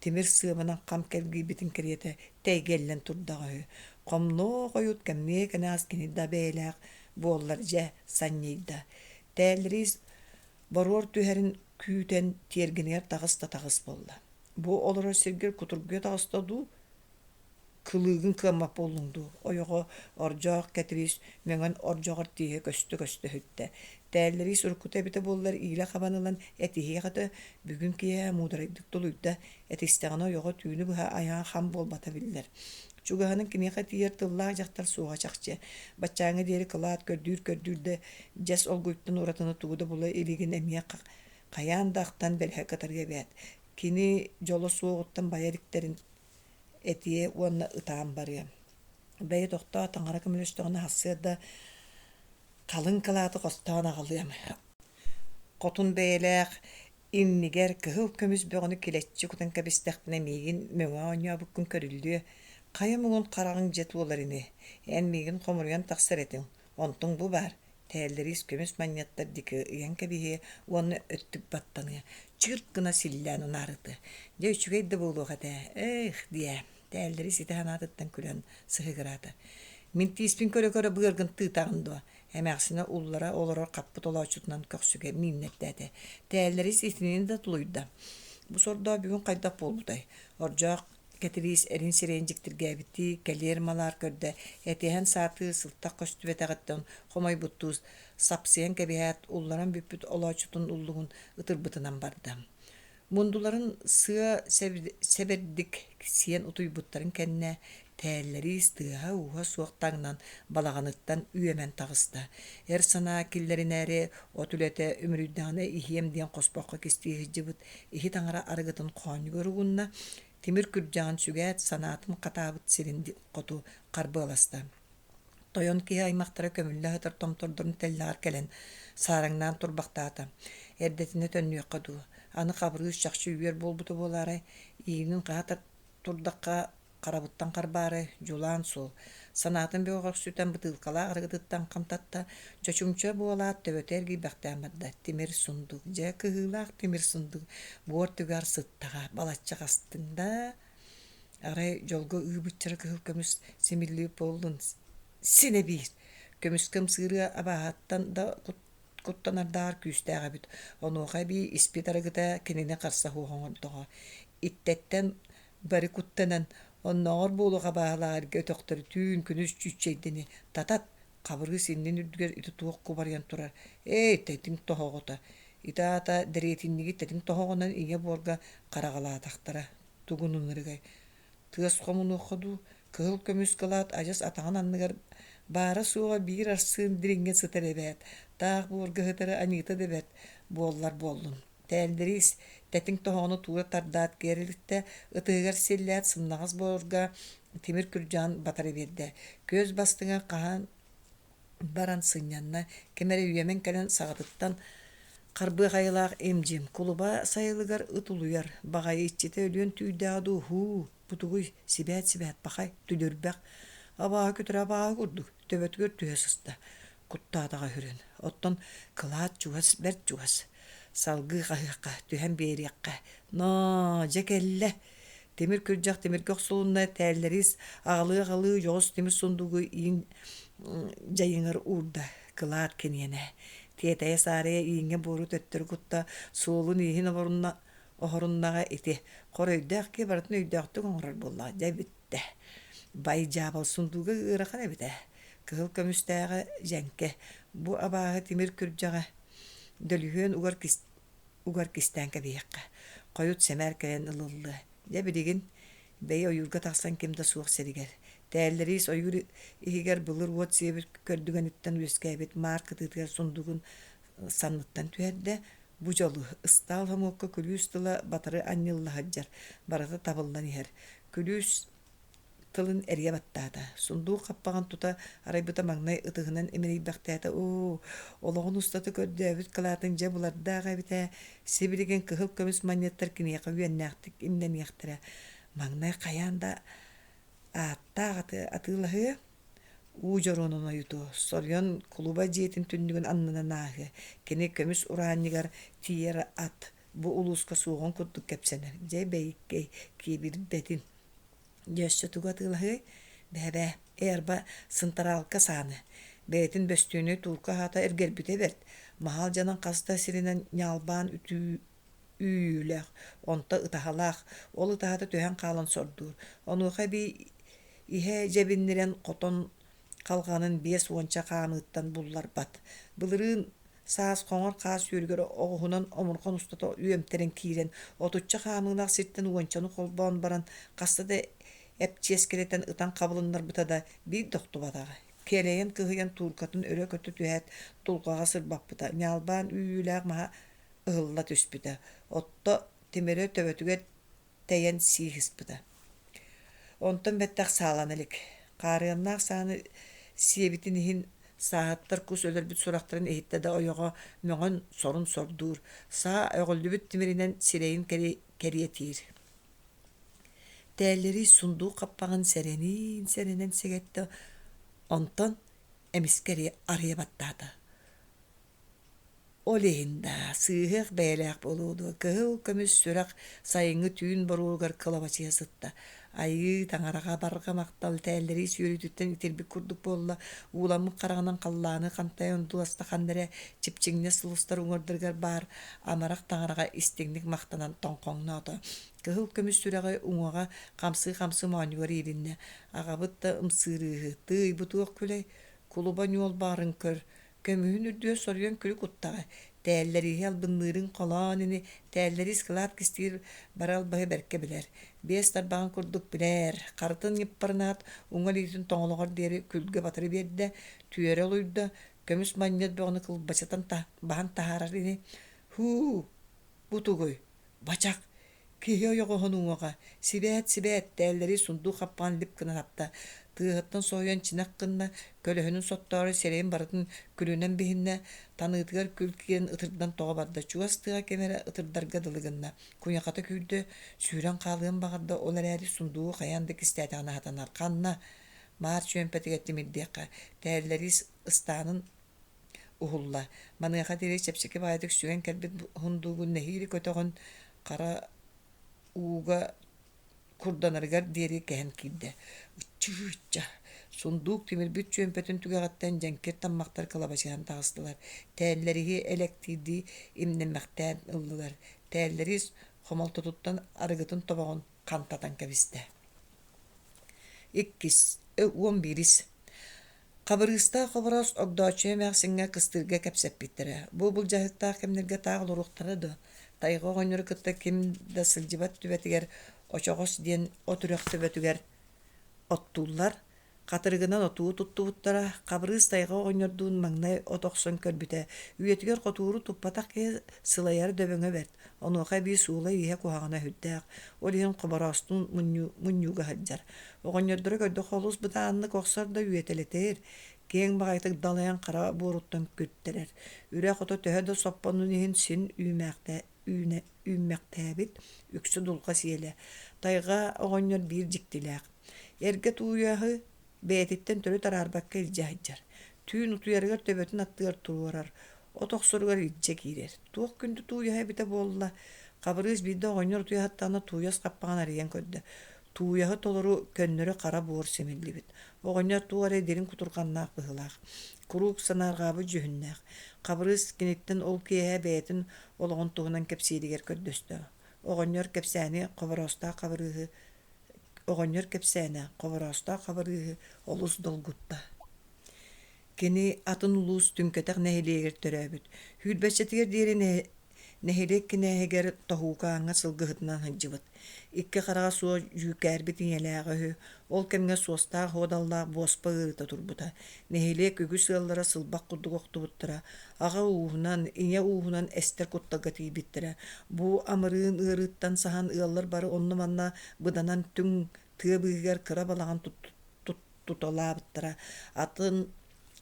тимир сыабынан хам кэлгийбитин кэриэтэ тэйгэллэн турдаҕа үһү. Хомнуо хойут кэмниэ кэнэҕэс кини да бэйэлээх буоллар дьэ санньыйда. Тээллириис боруор түһэрин күүтэн тиэргэнигэр таҕыс да таҕыс буолла. Бу олорор сиргэр кутургуйа таҕыста дуу? Кылыыгын кыаммат буоллуҥ дуу, ойоҕо Ордьоох Кэтириис мөҥөн ордьоҕор тииһэ көстө-көстө иһиттэ. Тээллэриис уруккута эбитэ буоллар иилэ хабан ылан этиһиэх этэ, бүгүн киэһэ муударайдык тулуйда, этистэҕинэ ойоҕо түүнү быһа айаҕа хам буолбата биллэр. Чугаһынан киниэхэ тиийэр тыллаах дьахтар суоҕа чахчы. Баччааҥҥа диэри кылаат көрдүүр-көрдүүр да дьэс олгуйтан уратыны тугу да була илигин эмиэ хайаан да ахтан бэлэһэ кытарыа эбээт. Кини дьоло суоҕуттан байа иликтэрин этиэ уонна ытаан барыа. Бэйэ тохтоо, таҥара көмөлөстөҕүнэ сарсыарда халыҥ кылааты хостоон аҕалыам. Хотун бэйэлээх иннигэр кыһыл көмүс бөҕөнү килэччи кутан кэбистэхпинэ миигин мөҥө оонньообуккун көрүллүө. Хайа муҥун хараҕыҥ дьэ туолар ини. Эн миигин хомуруйан тахсар этиҥ. Онтуҥ бу баар, тээллэриис көмүс манньыаттар диэки ыйан кэбиһиэ уонна өттүк баттаныа, чыырт гына силлээн унаарытыа. Дьэ үчүгэй да буолуох этэ, ээх диэ, тээллэри ситэ санаатыттан күлэн сыһыгыраата. Мин тииспин көрө-көрө быаргын тыытаҕын дуо? Эмээхсинэ уллара олорор хаппыт олооччутунан көхсүгэ мииннэрдээтэ. Тээллэрис итинини да тулуйда. Бу сордоо бүгүн хайдах буолбутай? Ордьоох Кэтириис эрин сирэйин дьиктиргээбиттии кэлиэр-малаар көрдө, этиһэн саатыы сылтах көстүбэтэҕиттэн хомойбуттуу сапсыйан кэбиһээт, улларан бүппүт олооччутун уллугун ытырбытынан барда. Мундуларын сыа сэбэрдик сиэн утуйбуттарын кэннэ тээллэриис тыаһа-ууһа суох таҥнан балаҕаныттан үөмэн таҕыста. Эр санаа киллэринээри от үлэтэ үмүрүйдэҕинэ иһиэм диэн хоспоххо кистии сылдьыбыт иһит аҥара арыгытын хоонньугар угунна, тимир күрдьэҕин сүгээт, санаатын хатаабыт сирин хоту харбыаласта. Тойон киһи аймахтара көмүллэ сытар томтордорун тэллэҕэр кэлэн саараҥнаан турбахтаата. Эрдэтинэ төннүөххэ дуу, аны Хабырыыс чахчы үөр буолбута буолаарай, иинин хаһа турдахха харабыттан харбаары, дьулаан суол. Санаатын бөҕөхсүтэн бытыылкалаах арыгытыттан хантатта, чочумча буолаат төбөтө эргийбэхтээн барда. Тимир сундук, дьэ кыһыылаах тимир сундук, буор түгэр сыттаҕа, балачча хастыҥ да Арай дьолго ыыбыччара кыһыл көмүс симиллибит буоллун, синэ биир. Көмүскэ ымсыырыа абааһыттан да куттанардааҕар күүстээх эбит. Онуоха эбии испит арыгыта кинини харса суох оҥордоҕо. Иттэттэн бары куттанан, оннооҕор буолуох абааһылаах эргэ өтөхтөрү түүн күнүс чүүччэйдэни татат, Хабырыыс иннин үрдүгэр ити туох кубарыйан турар, «Эй, тэтиҥ тоһоҕото, ити аата дэриэтинньиги тэтиҥ тоһоҕонон ийэ буорга хараҕалаатахтара, тугун ынырыгай, тыас хомунуохха дуу, кыһыл көмүс кылаат адьас атаҕын анныгар баара-суоҕа биир арсыын дириҥҥэ сытар эбээт, таах буорга сытара аньыыта да бэрт, буоллар буоллун» Тээллэриис тэтиҥ тоһоҕону туура тардаат киэр илиттэ, ытыһыгар силлээт сымнаҕас буорга тимир күрдьэҕин батары биэрдэ. Күөс бастыҥа хаһан баран сынньанна, ким эрэ үөмэн кэлэн саҕатыттан харбыах айылаах им-дьим, кулуба сайылыгар ыт улуйар, баҕайы иччитэ өлүөн түүрдээҕэ дуу, һуу, бутугуй, сибээт-сибээт пахай, түлүрбэх, абааһы күтэрэ абааһы курдук, төбөтүгэр түһэ сыста, куттаатаҕа үһүрүн. Оттон кылаат чугас, бэрт чугас. Салгыы хаһыахха, түһэн биэриэххэ. Ноо, дьэ кэллэ. Тимир күрдьэх тимиргэ охсулунна, тээллэриис аҕалыы-аҕалыы дьоҕус тимир сундугу иин дьайыҥар уурда. Кылаат киниэнэ. Тиэтэйэ саарыйа ииҥҥэ буору төттөрү кутта, суолун-ииһин оборунна, оһоруннаҕа ити. Хор өйдөөх киһи барытын өйдөөхтүк оҥорор буоллаҕа, дьэ бүттэ. Бай дьаабал сундууга ыарахан эбит ээ. Кыһыл көмүстээҕэ дьэҥкэ, бу абааһы тимир күрдьэҕэ дөлүһүөн угар, угар кистээн кэбиһиэххэ, хойут сэмээр кэлэн ылыллыа. Дьэ билигин бэйи ойуурга тахсан ким да суох сиригэр, тээллэриис ойуур иһигэр былыр уот сиэбит көрдүгэниттэн үөскээбит маар кытыытыгар сундугун санныттан түһэрдэ, бу дьолу, ыстаал хомуокка күлүүс тыла батары анньылла сылдьар, барыта табыллан иһэр. Күлүүс тылын эрийэ баттаата. Сундуук хаппаҕын тута арайбыта маҥнай ытыһынан имэрийбэхтээтэ: «Оо, олоҕун устата көрдөөбүт кылаатын дьэ булардаах эбит ээ, сибилигин кыһыл көмүс манньыаттар киниэхэ үөннээхтик имнэниэхтэрэ. Маҥнай хайаан да ааттаах аты атыылаһыа, уу дьоруонун ойутуо, соруйан кулуба дьиэтин түннүгүн аннынан ааһыа, кини көмүс ураанньыгар тиийэр ат бу улууска суоҕун курдук кэпсэнэр. Дьэ бэйиккэй, киэбирбэтин Дьэ өссө тугу атыылаһыай? Бээ-бээ, ээ арба сынтараалка сааны. Бэйэтин бөстүөнүй туурка аһата эргэрбитэ бэрт, маһа алдьанан хас да сиринэн ньаалбаан үтүү үүйүүлээх, онто ытаһалаах, ол ытаһата түһэн хаалан сордуур. Онуоха эбии Иһэ дьэбиннирэн хотон халҕанын биэс уонча хаамыыттан булларбат. Былырыын саас хоҥор хаас үөрүгэр оҕуһунан омурҕан устата үөмтэрэн киирэн, отучча хаамыылаах сиртэн уончаны холбоон баран, хаста да эпчиэскэлэтэн ытан хабылыннарбыта да, биир да охтубатаҕа. Кэлэйэн кыһыйан тууркатын өрө көтө түһээт, дулҕаҕа сырбаппыта, ньаалбаан үүйүүлээх маһа ыһылла түспүтэ, отто тимирэ төбөтүгэр тэйэн сии сыспыта. Онтон бэттэх саалана илик. Хаарыаннаах сааны сиэбитин иһин сааһыттар кус өлөрбүт сурахтарын иһиттэ да ойоҕо мөҥөн сорун сордуур, саа өҕүллүбүт тимиринэн сирэйин кэриэтиир. Тээллэрий сундуук хаппаҕын сэрэниин-сэрэнэн сэгэттэ, онтон эмискэ арыйа баттаата. Ол иһин даа, сыыһыах бэйэлээх буолуо дуо, кыһыл көмүс сүрэх сайыҥҥы түүн боруогар кылабачыйа сытта. Айыы таҥараҕа барҕа махтал тээллэрии сүүрүүтүттэн итирбит курдук буолла, ууламмыт хараҕынан халлааны хантайан одууласта ханна эрэ чипчиҥнэс сулустар уҥуордарыгар баар амарах таҥараҕа истиҥник махтанан тоҥхоҥноото. Кыһыл көмүс сүрэҕи уҥуоҕа хамсыы-хамсыы моонньугар иилиннэ. Аҕабыт да ымсыырыыһы, тыый, бу туох күлэй, кулуба ньуол баарын көр, Көмүһүн үрдүгэр соруйан күлүк уттаҕа, тээллэрииһи албынныырын холоон ини, тээллэриис кылаат кистиир бары албаһы бэркэ билэр, биэс тарбаҕын курдук билээр, харытын ньыппарынаат, уҥа илиитин тоҥолоҕор диэри күлгэ батары биэрдэ, түөрэ олуйда, көмүс манньыат бөҕөнү кылбачытан баһан таһаарар ини, һуу, бу тугуй, бачах, Киһи ойоҕоһун уҥуоҕа, сибээт-сибээт, тээллэри сундуук хаппаҕын лип гынан апта, тыаһыттан соһуйан чинэх гынна, көлөһүнүн соттоору сирэйин барытын күлүнэн биһиннэ, таныытыгар күл киирэн ытырдан тоҕо барда, чугас тыаҕа ким эрэ ытырдарга дылы гынна, куйахата күүрдэ, сүүрэн хаалыан баҕарда, ол эрээри сундуугу хайаан да кистээтэҕинэ сатанар, ханна? Маар чүөмпэтигэр тимирдиэххэ, тээллэриис ыстаанын уһулла. Маныаха диэри чэпчэки баайдык сүгэн кэлбит сундуугун нэһиилэ көтөҕөн, хара ууга курданарыгар диэри кэһэн киирдэ. Ыччыы-ычча! Сундуук тимирбит чүөмпэтин түгэҕиттэн дьэҥкир таммахтар кылабачыһан таҕыстылар. Тээллэриһи элэктиирдии имнэммэхтээн ыллылар. Тээллэрис хомолтотуттан арыгытын тобоҕун хантатан кэбистэ. Иккис, уон биирис Хабырыыстаах Хобороос Огдооччуйа эмээхсиҥҥэ кыстыырга кэпсэппиттэрэ. Бу былдьаһыктаах кэмнэргэ таах олоруохтара дуо, тайҕа оҕонньору кытта ким да сылдьыбат түбэтигэр Очоҕос диэн от үрэх төбөтүгэр оттууллар, хатырыгынан отуу туттубуттара. Хабырыыс тайҕа оҕонньордуун маҥнай от охсон көрбүтэ, үйэтигэр хотууру туппатах киһи сылайара дөбөҥө бэрт, онуоха эбии суола-ииһэ куһаҕана сүрдээх, ол иһин Хобороостуун мунньууга сылдьар. Оҕонньордоро көрдөххө олус бытааннык охсор да үөтэлэтэр, киэҥ баҕайытык далайан хара буоруттан күттэрэр. Үрэх ото төһө да соппонун иһин син үүммэхтээбит, үксэ дулҕа сиэлэ. Тайҕа оҕонньор биир дьиктилээх. Эргэ тууйаһы бэйэтиттэн төрүт араарбакка илдьэ сылдьар. Түүн утуйарыгар төбөтүн аттыгар туруорар, от охсоругар илдьэ киирэр. Туох күндү тууйаһа эбитэ буолла? Хабырыыс биирдэ оҕонньор утуйа сыттаҕына тууйас хаппаҕын арыйан көрдө. Тууйаһы толору көннөрү хара буор симиллибит. Оҕонньор туох эрэ дириҥ кутурҕаннаах быһыылаах. Куруук санаарҕаабыт дьүһүннээх. Хабырыыс киниттэн ол киэһэ бэйэтин олоҕун туһунан кэпсииригэр көрдөстө. Оҕонньор кэпсээни Хобороостоох Хабырыыһы Оҕонньор кэпсээнэ Хобороостоох Хабырыыһы олус долгутта. Кини атын улуус түҥкэтэх нэһилиэгэр төрөөбүт. Сүүрбэччэтигэр диэри нэһилиэк кинээһигэр Тоһуукааҥҥа сылгыһытынан сылдьыбыт. Икки хараҕа суох дьүүкээрбит ийэлээҕэ үһү. Ол кэмҥэ суостаах-уодаллаах буоспа ыарыыта турбута. Нэһилиэк үгүс ыаллара сылбах курдук охтубуттара. Аҕа ууһунан, ийэ ууһунан эстэр кутталга тиийбиттэрэ. Бу амырыын ыарыыттан саһан ыаллар бары онно-манна быданан түҥ тыа быыһыгар кыра балаҕан туталаабыттара. Атын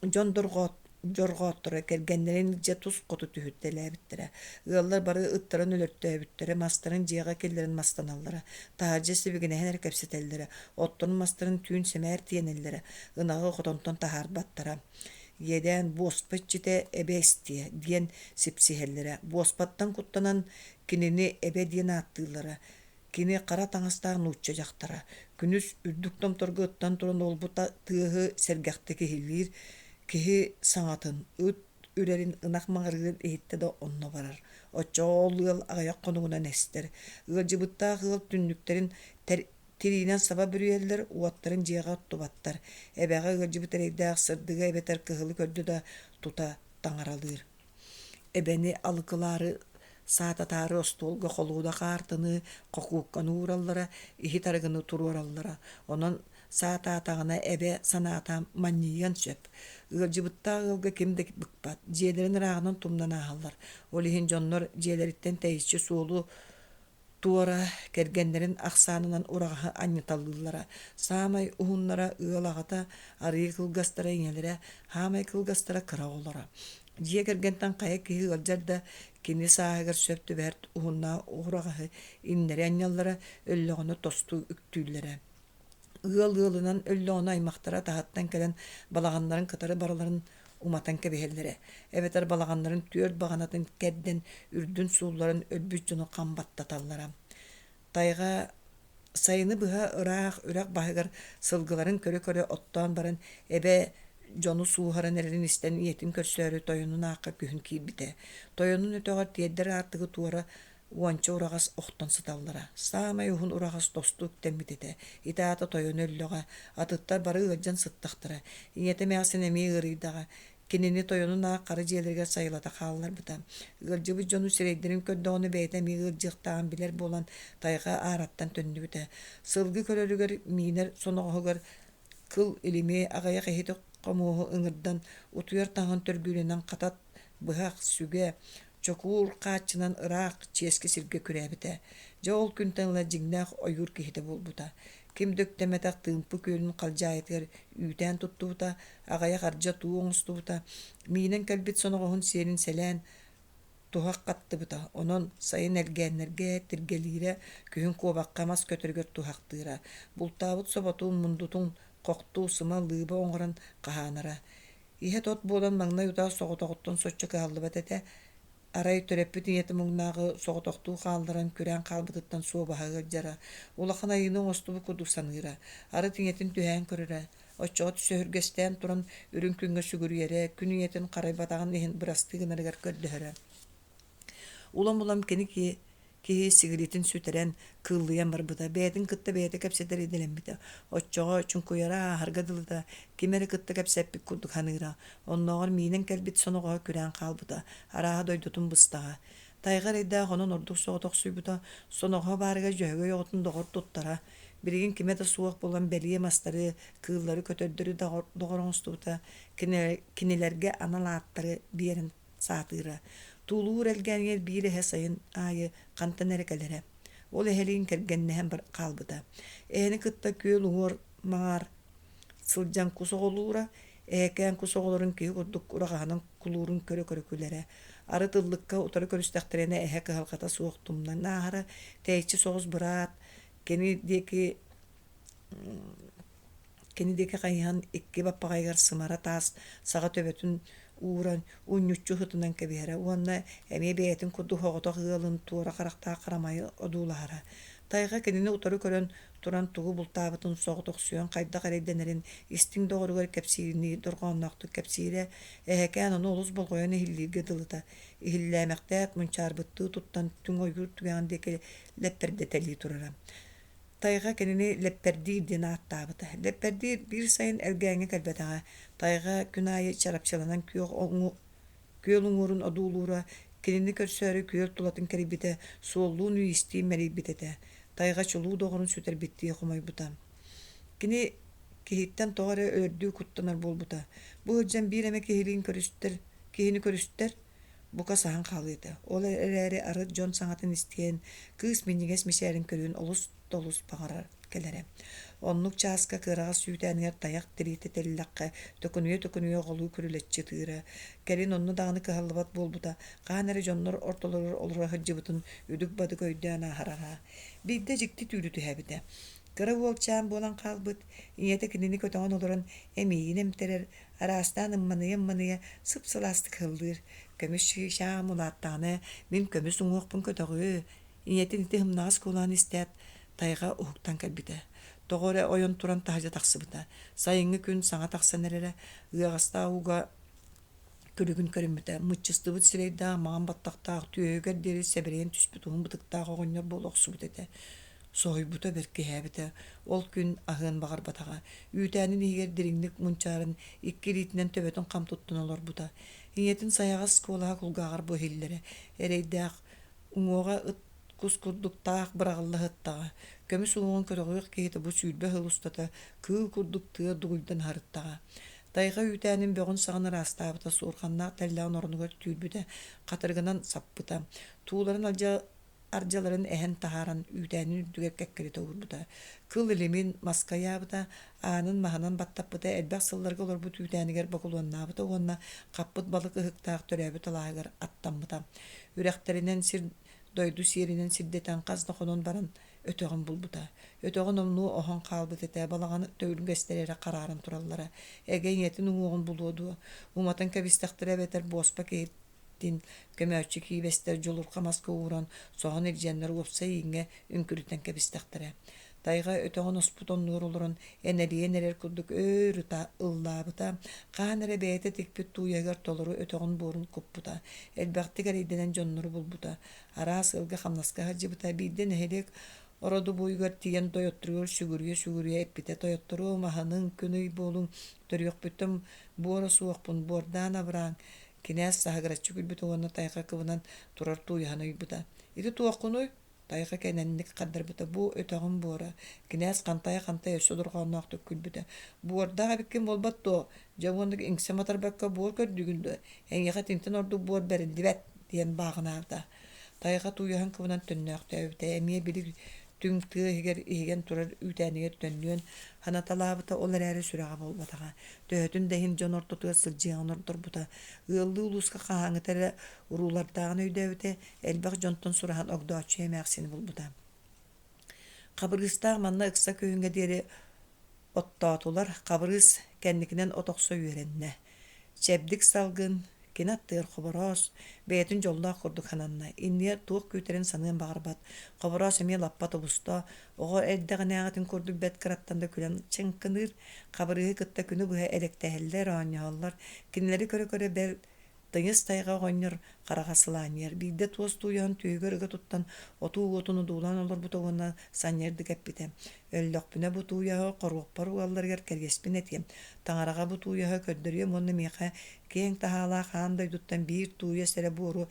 дьон дорҕоотторо кэргэннэрин илдьэ тус хоту түһүтэлээбиттэрэ. Ыаллар бары ыттарын өлөртөөбүттэрэ, мастарын дьиэҕэ киллэрэн мастаналлара, таһырдьа сибигинэһэн эрэ кэпсэтэллэрэ, отторун мастарын түүн сэмээр тиэнэллэрэ, ынаҕы хотонтон таһаарбаттара. Иэдээн буоспа иччитэ эбэ истиэ диэн сипсиһэллэрэ. Буоспаттан куттанан кинини эбэ диэн ааттыыллара. Кини хара таҥастаах нуучча дьахтара, күнүс үрдүк томторго ыттан туран уолбут тыаһы сэргэхтик иһиллиир, киһи саҥатын, ыт үрэрин ынах маҥырыырын иһиттэ да онно барар. Оччоҕо ол ыал аҕыйах хонугунан эстэр. Ыалдьыбыттаах ыал түннүктэрин Тириинэн саба бүрүйэллэр, уоттарын дьиэҕэ оттубаттар. Эбэҕэ ыалдьыбыт эрэйдээх сырдыгы эбэтэр кыһылы көрдө да тута таҥаралыыр. Эбэни алыкылаары саататаары остуолга холуода хаартыны, хокуукканы уураллара, иһит арыгыны туруораллара. Онон саатаатаҕына эбэ санаата манньыйыан сөп. Ыалдьыбыттаах ыалга ким да быкпат, дьиэлэрин ырааҕынан тумнан ааһаллар. Ол иһин дьоннор дьиэлэриттэн тэйиччи суолу туора кэргэннэрин ахсаанынан ураҕаһы анньыталыыллара. Саамай уһуннара ыал аҕата, арыый кылгастара ийэлэрэ, хаамай кылгастара кыра оҕолоро. Дьиэ кэргэнтэн хайа киһи ыалдьар да, кини сааһыгар сөп түбэһэр уһуннаах ураҕаһы иннэри анньаллара, өллөҕүнэ тосту үктүүллэрэ. Ыал ыалынан өллөҕүнэ аймахтара таһыттан кэлэн балаҕаннарын кытары барыларын уматан кэбиһэллэрэ, эбэтэр балаҕаннарын түөрт баҕанатын кэрдэн үрдүн суулларан өлбүт дьону хам баттаталлара. Тайҕа сайыны быһа ыраах үрэх баһыгар сылгыларын көрө-көрө оттоон баран эбэ дьону сууһаран эрэрин истэн ийэтин көрсөөрү тойонун аахха күһүн киирбитэ. Тойонун өтөҕөр тиэрдэр аартыгы туора Уонча ураҕас охтон сыталлара. Саамай уһун ураҕас тосту үктэммит этэ. Ити аата тойоно өллөҕө, атыттар бары ыалдьан сыттахтара. Ийэтэ эмээхсин эмиэ ыарыйдаҕа. Кинини тойонун аах хара дьиэлэригэр сайылата хаалларбыта. Ыалдьыбыт дьону сирэйдэрин көрдөҕүнэ бэйэтэ эмиэ ыалдьыахтааҕын билэр буолан, тайҕа аараттан төннүбүтэ. Сылгы көрөрүгэр миинэр соноҕоһугар Кыл илими аҕыйах иһити хомуоһу ыҥырдан, утуйар таҥаһын төргүүрүнэн хатат, быһах, сүгэ, чокуур хааччынан ыраах чиэски сиргэ күрээбитэ. Дьэ ол күнтэн ыла дьиҥнээх ойуур киһитэ буолбута. Ким да үктэммэтэх тыымпы күөлүн халдьаайытыгар үүтээн туттубута, аҕыйах ардьа туу оҥостубута, миинэн кэлбит соноҕоһун сиэлин сэлээн туһах хаттыбыта, онон сайын элгээннэргэ тиргэлиирэ, күһүн куобахха мас көтөрүгэр туһахтыыра, бултаабыт соботун, мундутун хохтуу, сыма, лыыба оҥорон хаһаанара. Иһэ тот буолан маҥнай утаа соҕотоҕуттан соччо кыһаллыбат этэ, арай төрөппүт ийэтэ муҥнааҕы соҕотохтуу хаалларан күрээн хаалбытыттан суобаһа ыалдьара, улахан айыыны оҥостубут курдук саныыра, арыт ийэтин түһээн көрөрө, Оччоҕо сөһүргэстээн туран үрүҥ күҥҥэ сүгүрүйэрэ, күн ийэтин харайбатаҕын иһин бырастыы гынарыгар көрдөһөрө. Улам-улам кини киһи сигилитин сүтэрэн, кыыллыйан барбыта, бэйэтин кытта бэйэтэ кэпсэтэр идэлэммитэ. Оччоҕо чуҥкуйара ааһарга дылыта, ким эрэ кытта кэпсэппит курдук саныыра. Оннооҕор миинэн кэлбит соноҕоһо күрээн хаалбыта, арааһа дойдутун быстаҕа. Тайҕа эрэйдээх онон ордук соҕотохсуйбута, соноҕоһо баарыгар Дьөһөгөй оҕотун доҕор туттара, Билигин кимэ да суох буолан бэлиэ мастары, кыыллары, көтөрдөрү доҕор оҥостубута, кинилэргэ анал ааттары биэрэн саатыыра. Тулуур элгээнигэр биир эһэ сайын аайы хантан эрэ кэлэрэ. Ол эһэлиин кэргэннэһэн хаалбыта. Эһэни кытта күөл уҥуор маҥаар сылдьан кус оҕолуура, эһэкээн кус оҕолорун киһи курдук ураҕаһынан кулуурун көрө-көрө күлэрэ. Арыт ыллыкка утары көрүстэхтэринэ эһэ кыһалҕата суох тумнан ааһара, тэйиччи соҕус быраат Кини диэки кини диэки хайыһан икки баппаҕайыгар сымара таас саҕа төбөтүн ууран унньуччу сытынан кэбиһэрэ уонна эмиэ бэйэтин курдук соҕотох ыалын туора харахтаах харамайы одуулаһара. Тайҕа кинини утары көрөн туран тугу бултаабытын соҕотохсуйан хайдах эрэйдэнэрин истиҥ доҕоругар кэпсииринии дорҕоонноохтук кэпсиирэ, эһэкээн ону олус болҕойон иһиллииргэ дылыта, иһиллээмэхтээт мунчаарбыттыы туттан түҥ ойуур түгэҕин диэки лэппэрдэтэлии турара. Тайҕа кинини Лэппэрдиир диэн ааттаабыта. Лэппэрдиир биир сайын Элгээҥҥэ кэлбэтэҕэ. Тайҕа күн аайы чарапчыланан күөх күөл уҥуорун одуулуура, кинини көрсөөрү күөл тулатын кэрийбитэ, суоллуун-иистиин мэлийбит этэ. Тайҕа чулуу доҕорун сүтэрбиттии хомойбута. Кини киһиттэн тоҕо эрэ өлөрдүү куттанар буолбута. Бу сылдьан биир эмэ киһилиин көрүстэр, киһини көрүстэр, бука саһан хаалыа этэ. Ол эрээри арыт дьон саҥатын истиэн, кыыс минньигэс мичээрин көрүөн олус да олус баҕарар кэлэрэ. Оннук чааска кыараҕас үүтээнигэр тайах тириитэ тэллэххэ төкүнүйэ-төкүнүйэ оҕолуу күрүлэччи ытыыра. Кэлин онно даҕаны кыһаллыбат буолбута, хаһан эрэ дьоннор ортолоругар олоро сылдьыбытын үдүк-бадык өйдөөн ааһарара. Биирдэ дьикти түүлү түһээбитэ. Кыра уолчаан буолан хаалбыт, ийэтэ кинини көтөҕөн олорон эмиийин эмтэрэр, араастаан ымманыйа-ымманыйа сып-сылаастык ыллыыр: «Көмүс чыычаам улааттаҕына мин көмүс уҥуохпун көтөҕүө» Ийэтин ити сымнаҕас куолаан истээт, тайҕа уһуктан кэлбитэ. Тоҕо эрэ ойон туран таһырдьа тахсыбыта. Сайыҥҥы күн саҥа тахсан эрэрэ, ыаҕастаах ууга күлүгүн көрүммүтэ. Мыччыстыбыт сирэйдээх, маҥан баттахтаах, түөһүгэр диэри сэбирийэн түспүт уһун бытыктаах оҕонньор буола охсубут этэ. Соһуйбута, бэркиһээбитэ. Ол күн аһыан баҕарбатаҕа. Үүтээнин иһигэр дириҥник мунчааран, икки илиитинэн төбөтүн хам туттан олорбута. Ийэтин сайаҕас куолаһа кулгааҕар бу иһиллэрэ. Эрэйдээх уҥуоҕа ыт кус курдук таах быраҕылла сыттаҕа. Көмүс уҥуоҕун көтөҕүөх киһитэ бу 20 сыл устата кыыл курдук тыа дугуйдан аһарыттаҕа. Тайҕа үүтээнин бөҕүн-саҕын ыраастаабыта, суорҕаннаах тэллэҕин оронугар түүрбүтэ, хатырыгынан саппыта. Тууларын ардьаларын эһэн таһааран үүтээнин үрдүгэр кэккэлэтэ уурбута. Кыл илимин маска ыйаабыта, аанын маһынан баттаппыта, элбэх сылларга олорбут үүтээнигэр бокулуоннаабыта уонна хаппыт балык ыһыктаах төрөөбүт алааһыгар аттаммыта. Үрэхтэринэн сир дойду сиэринэн сирдэтэн хас да хонон баран өтөҕүн булбута. Өтөҕө номнуо оһон хаалбыт этэ, балаҕан төгүргэстэрэ эрэ харааран тураллара. Эгэ ийэтин уҥуоҕун булуо дуо? Уматан кэбистэхтэрэ эбэтэр буоспа киһитин көмөөччү киибэстэр дьулурха маска ууран, соһон илдьэннэр уопсай ииҥҥэ үҥкүрүтэн кэбистэхтэрэ. Тайҕа өтөҕүн оспут оннугар олорон энэлийэн эрэр курдук өөр ыллаабыта, хаһан эрэ бэйэтэ тикпит тууйаһыгар толору өтөҕүн буорун куппута, элбэхтик эрэйдэнэн дьоннору булбута, араас ыалга хамнаска сылдьыбыта, биирдэ нэһилиэк ородобуойугар тиийэн тойотторугар сүгүрүйэ-сүгүрүйэ эппитэ: «Тойотторуом, аһыныҥ, күн-ый буолуҥ, төрүөхпүттэн буора суохпун, буордаан абырааҥ» Кинээс саһыгыраччы күлбүтэ уонна тайҕа кыбынан турар тууйаһын ыйбыта: «Ити туоххунуй?» Тайҕа кэнэнник хардарбыта: «Бу өтөҕүм буора». Кинээс хантайа-хантай өссө дорҕоонноохтук күлбүтэ: «Буордаах эбиккин буолбат дуо? Дьэ уонна иҥсэ матарбакка буор көрдүүгүн дуо? Эйиэхэ итинтэн ордук буор бэриллибэт» диэн бааҕынаабыта. Тайҕа тууйаһын кыбынан төннөөхтөөбүтэ, эмиэ били түҥ тыа иһигэр иһигэн турар үүтээнигэр төннүөн санаталаабыта, ол эрээри сүрэҕэ буолбатаҕа. Төһөтүн да иһин дьон ортотугар сылдьыаҕын ордорбута. Ыаллыы улууска хаһааҥҥыта эрэ уруулардааҕын өйдөөбүтэ, элбэх дьонтон сураһан Огдооччуйа эмээхсини булбута. Хабырыыстаах манна ыкса күһүҥҥэ диэри оттоотулар, Хабырыыс кэнникинэн от охсо үөрэннэ. Чэбдик салгын, кини аттыгар Хобороос бэйэтин дьоллоох курдук сананна, иннигэр туох күүтэрин саныан баҕарбат. Хобороос эмиэ лаппа тобусто, оҕо эрдэҕинээҕитин курдук бэрт кыраттан да күлэн чыҥкыныыр, Хабырыыһы кытта күнү быһа элэктэһэллэр, оонньоһоллор, кинилэри көрө-көрө бэл Тыйыс тайҕа оҕонньор хараҕа сылаанньыйар, биирдэ туос тууйаһын түөһүгэр ыга туттан отуу уотун одуулаан олорбута уонна санньыардык эппитэ: «Өллөхпүнэ бу тууйаһы хоруоппар угалларыгар кэриэспин этиэм, таҥараҕа бу тууйаһы көрдөрүөм уонна миэхэ киэҥ таһаалаах аан дойдуттан биир тууйас эрэ буору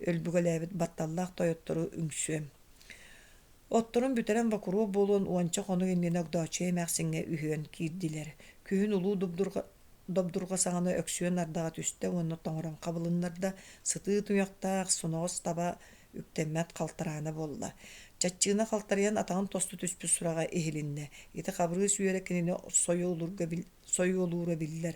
өлбүгэлээбит батталлаах тойоттору үҥсүөм». Отторун бүтэрэн бокуруоп буолуон уонча хонук иннинэ Огдооччуйа эмээхсиҥҥэ үһүөн киирдилэр. Күһүн улуу добдурҕа саҕана Өксүөн ардаҕа түстэ уонна тоҥорон хабылыннарда, сытыы туйахтаах, соноҕос таба үктэммэт халтараана буолла. Чаччыына халтарыйан атаҕын тосту түспүт сураҕа иһилиннэ. Ити Хабырыыс үөрэ кинини сойуолуура биллэр.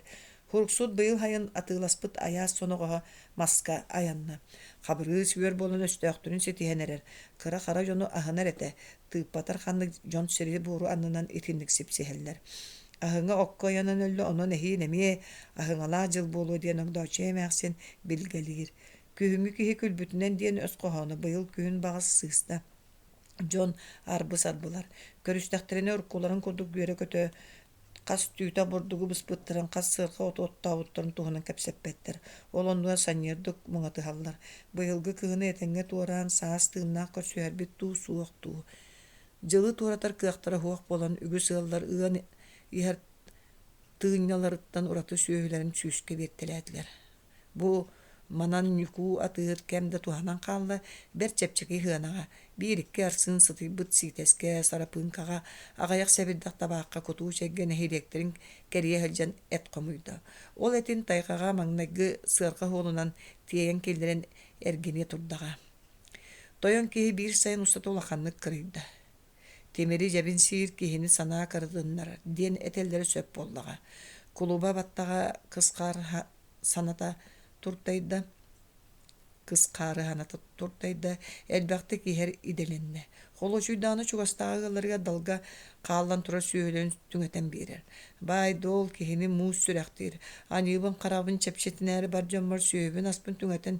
Һуруксут быйыл сайын атыыласпыт айаас соноҕоһо маска айанна. Хабырыыс үөр буолан өстөөхтөрүн ситиһэн эрэр, кыра-хара дьону аһынар этэ, тыыппатар ханнык дьон сири-буору аннынан итинник сипсиһэллэр. Аһыҥа окко айанан өллө, онон эһиил эмиэ аһыҥалаах дьыл буолуо диэн Огдооччуйа эмээхсин билгэлиир. Күһүҥҥү киһи күлбүтүнэн диэн өс хоһооно быйыл күһүн баҕас сыыста. Дьон арбы-сарбылар. Көрүстэхтэринэ уруккуларын курдук үөрэ-көтө хас түүтэ бурдугу быспыттарын, хас сыарҕа оту оттообуттарын туһунан кэпсэппэттэр. Ол оннугар санньыардык муҥатыһаллар. Быйылгы кыһыны этэҥҥэ туораан, саас тыыннаах көрсүһэрбит дуу, суох дуу. Дьылы туоратар кыахтара суох буолан, үгүс ыаллар ыан иһэр тыынньаларыттан ураты сүөһүлэрин сүүскэ биэртэлээтилэр. Бу манан Ньукуу атыыһыт кэм да туһанан хаалла, бэрт чэпчэки сыанаҕа, биир-икки арсыын сытыйбыт сиитэскэ, сарапыыҥкаҕа, аҕыйах сэбирдэх табаахха кутуу чэйгэ нэһилиэктэрин кэрийэ сылдьан эт хомуйда. Ол этин тайҕаҕа маҥнайгы сыарҕа суолунан тиэйэн киллэрэн эргиниэ турдаҕа. Тойон киһи биир сайын устата улаханнык кырыйда. Тимири дьэбин сиир киһини санаа кырытыннарар диэн этэллэрэ сөп буоллаҕа. Кулуба баттаҕа кыс хаар саната туртайда, кыс хаары саната туртайда, элбэхтик иһэр идэлэннэ. Холуочуйдаҕына чугастааҕы ыалларыгар далга хааллан турар сүөһүлэрин түҥэтэн биэрэр. Баай-дуол киһини муус сүрэхтиир, аньыыбын-харабын чэпчэтинээри бар дьоммор сүөһүбүн-аспын түҥэтэн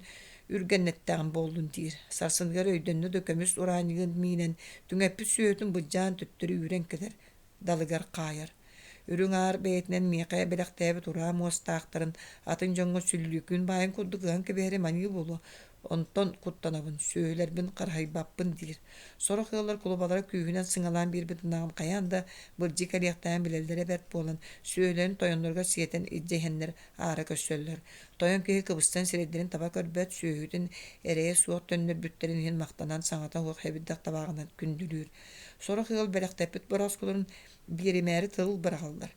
үргэннэттэҕим буоллун диир. Сарсыныгар өйдөннө да көмүс ураанньыгын миинэн, түҥэппит сүөһүтүн былдьаан төттөрү үүрэн кэлэр, далыгар хаайар. Үрүҥ аар бэйэтинэн миэхэ бэлэхтээбит ураа муостаахтарын атын дьоҥҥо сүллүүкүн баайын курдук ыһан кэбиһэрим аньыы буолуо. Онтон куттанабын, сүөһүлэрбин харыһыйбаппын диир. Сорох ыаллар кулубалара күүһүнэн сыҥалаан биэрбит ынаҕын хайаан да былдьыы кэлиэхтээҕин билэллэрэ бэрт буолан, сүөһүлэрин тойонноругар сиэтэн илдьэ иһэннэр аара көрсөллөр. Тойон киһи кыбыстан сирэйдэрин таба көрбөт, сүөһүтүн эрэйэ суох төннөрбүттэрин иһин махтанан саҥата суох эбирдэх табааҕынан күндүлүүр. Сорох ыал бэлэхтэппит борооскуларын биэримээри тыл быраҕаллар.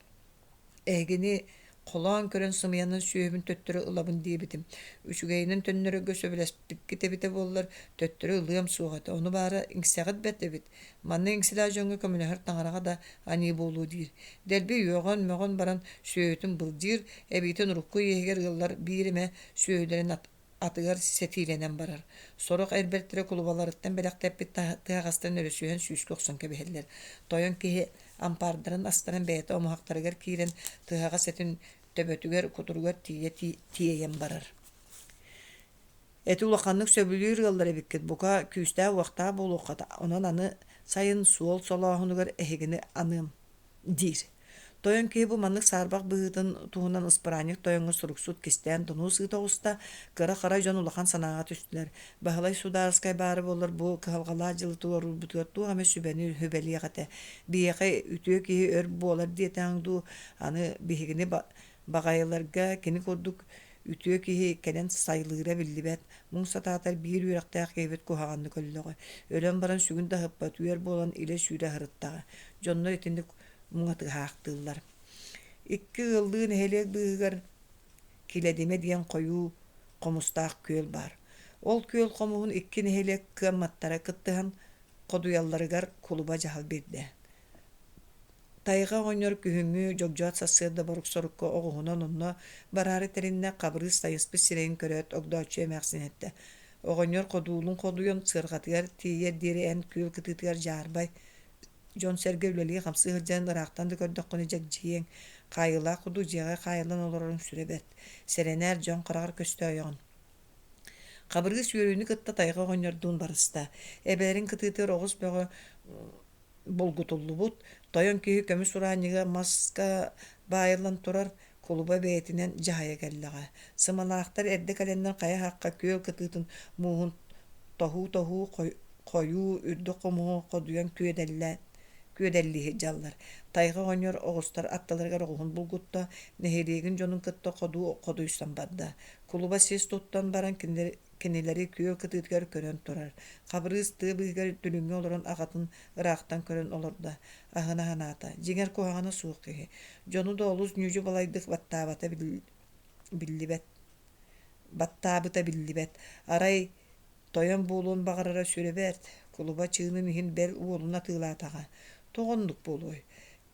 Эһигини холоон көрөн сымыйанан сүөһүбүн төттөрү ылабын диэбитим. Үчүгэйинэн төннөрөргө сөбүлэспиккит эбитэ буоллар, төттөрү ылыам суох этэ. Ону баара иҥсэҕит бэрт эбит. Манна иҥсэлээх дьоҥҥо көмөлөһөр таҥараҕа да аньыы буолуо диир. Дэлби үөҕэн-мөҕөн баран сүөһүтүн былдьыыр, эбиитин урукку иэһигэр ыаллар биир эмэ сүөһүлэрин атыгар сэтиилэнэн барар. Сорох эр бэртэрэ кулубаларыттан бэлэхтэппит тыһаҕастарын өрүсүһэн сүүскэ охсон кэбиһэллэр. Тойон киһи ампаардарын астаран бэйэтэ омуһахтарыгар киирэн тыһаҕас этин төбөтүгэр, кутуругар тиийэ тиэйэн барар. Эти улаханнык сөбүлүүр ыаллар эбиккит, бука, күүстээх-уохтаах буолуоххут, онон аны сайын суол солооһунугар эһигини аныам диир. Тойон киһи бу маннык саарбах быһыытын туһунан ыспыраанньык тойоҥҥо суруксут кистээн тонуу сыыта оҕуста, кыра-хара дьон улахан санааҕа түстүлэр. Баһылай судаарыскай баара буоллар бу кыһалҕалаах дьылы туоруурбутугар туох эмэ сүбэни сүбэлиэх этэ. Биһиэхэ үтүө киһи өр буолар диэтэҕиҥ дуу, аны биһигини баҕайыларга кини курдук үтүө киһи кэлэн сайлыыра биллибэт, муҥ сатаатар биир үөрэхтээх киһибит куһаҕаннык өллөҕө, өлөн баран сүгүн да аһыппат үөр буолан илэ сүүрэ сырыттаҕа. Дьоннор итинник муҥатыһаахтыыллар. Икки ыаллыы нэһилиэк быыһыгар Килэдимэ диэн хойуу хомустаах күөл баар. Ол күөл хомуһун икки нэһилиэк кыамматтара кыттыһан ходуйалларыгар кулуба дьаһал биэрдэ. Тайҕа оҕонньор күһүҥҥү дьогдьоот сарсыарда борук-сорукка оҕуһунан онно бараары тэриннэ, Хабырыыс сайыспыт сирэйин көрөөт, Огдооччу эмээхсин эттэ: «Оҕонньор ходуулун ходуйан, сыарҕатыгар тиийэр диэри эн күөл кытыытыгар дьаарбай, дьон-сэргэ үлэлии-хамсыы сылдьан ыраахтан да көрдөххүнэ дьэгдьийиэҥ, хаайыылаах курдук дьиэҕэ хаайыллан олороруҥ сүрэ бэрт, сэрэнээр, дьон хараҕар көстөөйөҕүн». Хабырыыс үөрүүнү кытта тайҕа оҕонньордуун барыста. Эбээлэрин кытыытыгар оҕус бөҕө булгутуллубут, тойон киһи көмүс ураанньыга маска баайыллан турар, кулуба бэйэтинэн дьаһайа кэллэҕэ. Сымалаахтар эрдэ кэлэннэр хайа хахха күөл кытыытын мууһун тоһуу-тоһуу хойуу үрдүк хомуһу ходуйан күөдэллии сылдьаллар. Тайҕа оҕонньор оҕустар аттыларыгар оҕуһун булгутта, нэһилиэгин дьонун кытта ходуу ходуйсан барда. Кулуба сис туттан баран кинилэри күөл кытыытыгар көрөн турар. Хабырыыс тыа быыһыгар дүлүҥҥэ олорон аҕатын ыраахтан көрөн олордо, аһына санаата, дьиҥэр куһаҕана суох киһи, дьону да олус ньүдьү-балайдык баттаабата биллибэт, баттаабыта биллибэт. Арай тойон буолуон баҕарара сүрэ бэрт, кулуба чыынын иһин бэл уолун атыылаатаҕа. Тоҕо оннук буолуой?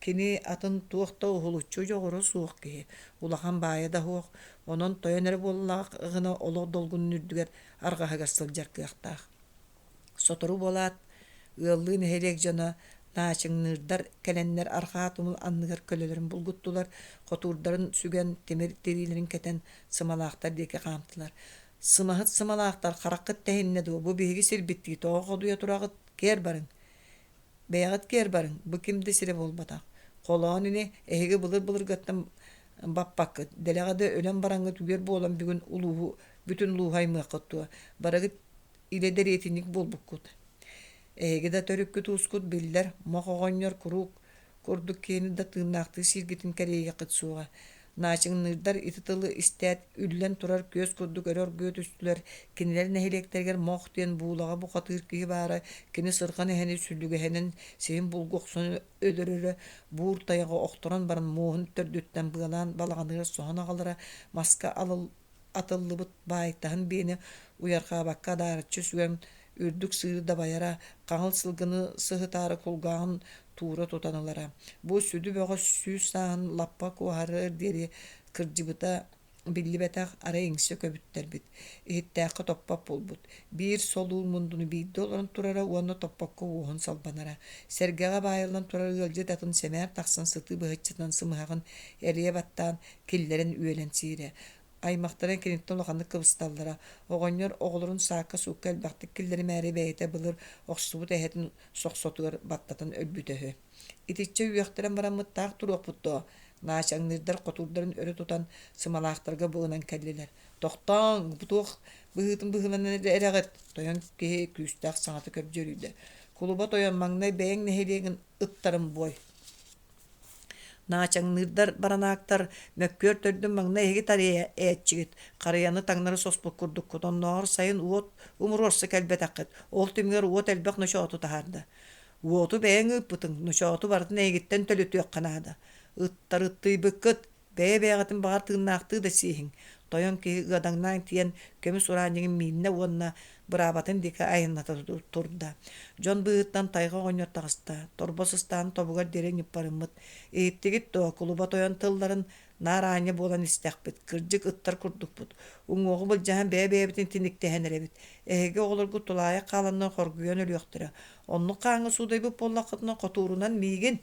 Кини атын туох да уһулуччу дьоҕура суох киһи, улахан баайа да суох, онон тойон эрэ буоллаҕына олох долгунун үрдүгэр арҕаһыгар сылдьар кыахтаах. Сотору буолаат, ыаллыы нэһилиэк дьоно наачыҥныырдар кэлэннэр арҕаа тумул анныгар көлөлөрүн булгуттулар, хотуурдарын сүгэн, тимир тириилэрин кэтэн сымалаахтар диэки хаамтылар. «Сымаһыт сымалаахтар хараххыт тэһиннэ дуо, бу биһиги сирбит дии, тоҕо ходуйа тураҕыт, киэр барыҥ!» Бэйэҕит киэр барыҥ, бу ким да сирэ буолбатах. Холоон ини, эһиги былыр-былыргыттан баппаккыт, дэлэҕэ да өлөн бараҥҥыт үөр буолан бүгүн улууһу, бүтүн улууһу аймыаххыт дуо, барыгыт илэ дэриэтинньик буолбуккут. Эһиги да төрүккүт-уускут биллэр, мох оҕонньор куруук курдук киһини да тыыннаахтыы сииргитин кэриэйиэххит суоҕа. Наачыҥныырдар ити тылы истээт, үллэн турар күөс курдук өрө оргуйа түстүлэр. Кинилэр нэһилиэктэригэр Мох диэн буулаҕа бухатыыр киһи баара, кини сырҕан эһэни сүллүгэһинэн сиһин булгу охсон өлөрөрө, буур тайаҕы охторон баран муоһун төрдүттэн быалаан балаҕаныгар соһон аҕалара, маска атыллыбыт баайтаһын биэни уйарҕаабакка адаарыччы сүгэн үрдүк сыыры дабайара, хаҥыл сылгыны сыһытаары кулгааҕын туура тутан ылара. Бу сүдү бөҕө сүүс сааһын лаппа куоһарыар диэри кырдьыбыта биллибэтэх, арай иҥсэ көбүттэрбит, иһиттээххэ топпот буолбут. Биир солуур мундуну биирдэ олорон турара уонна топпокко уоһун салбанара. Сэргэҕэ баайыллан турар ыалдьыт атын сэмээр тахсан сытыы быһыччытынан сымыһаҕын эрийэ баттаан, киллэрэн үөлэн сиирэ. Аймахтара киниттэн улаханнык кыбысталлара. Оҕонньор оҕолорун саакка-суукка элбэхтик киллэримээри бэйэтэ былыр охсубут эһэтин сохсотугар баттатан өлбүтэ үһү. Итиччэ үөхтэрэн бараммыт таах туруохпут дуо? Наачаҥныырдар хотуурдарын өрө тутан сымалаахтарга быгынан кэллилэр. «Тохтооҥ, бу туох быһыытын быһыыланан эрэҕит?» тойон киһи күүстээх саҥата көбдьүөрүйдэ. «Кулуба тойон маҥнай бэйэҥ нэһилиэгин ыттарын буой Наачаҥныырдар баранаактар мөккүөр төрдүн маҥнай эһиги тарыйа ээччигит, харыйаны таҥнары соспут курдуккут, оннооҕор сайын уот умуруорса кэлбэтэххит, ол түмүгэр уот элбэх ночооту таһаарда. Уоту бэйэҥ ыыппытыҥ, ночооту барытын эйигиттэн төлөтүөххэ наада. Ыттар ыттыйбыккыт, Бэйэ-бэйэҕитин баҕар тыыннаахтыы да сиэһиҥ, тойон киһи ыадаҥнаан тиийэн көмүс ураанньыгын мииннэ уонна быраабатын диэки айанната турда. Дьон быыһыттан тайҕа оҕонньор таҕыста, торбос ыстаан тобугар диэри ньыппарыммыт. Иһиттигит дуо, кулуба тойон тылларын наар аанньа буолан истэхпит, кырдьык ыттар курдукпут. Уҥуоҕу былдьаһан бэйэ-бэйэбитин тиниктэһэн эрэбит. Эһиги оҕолоргут тулаайах хааланнар хоргуйан өлүөхтэрэ. Оннук хааҥҥа суудайбыт буоллаххытына хотуурунан миигин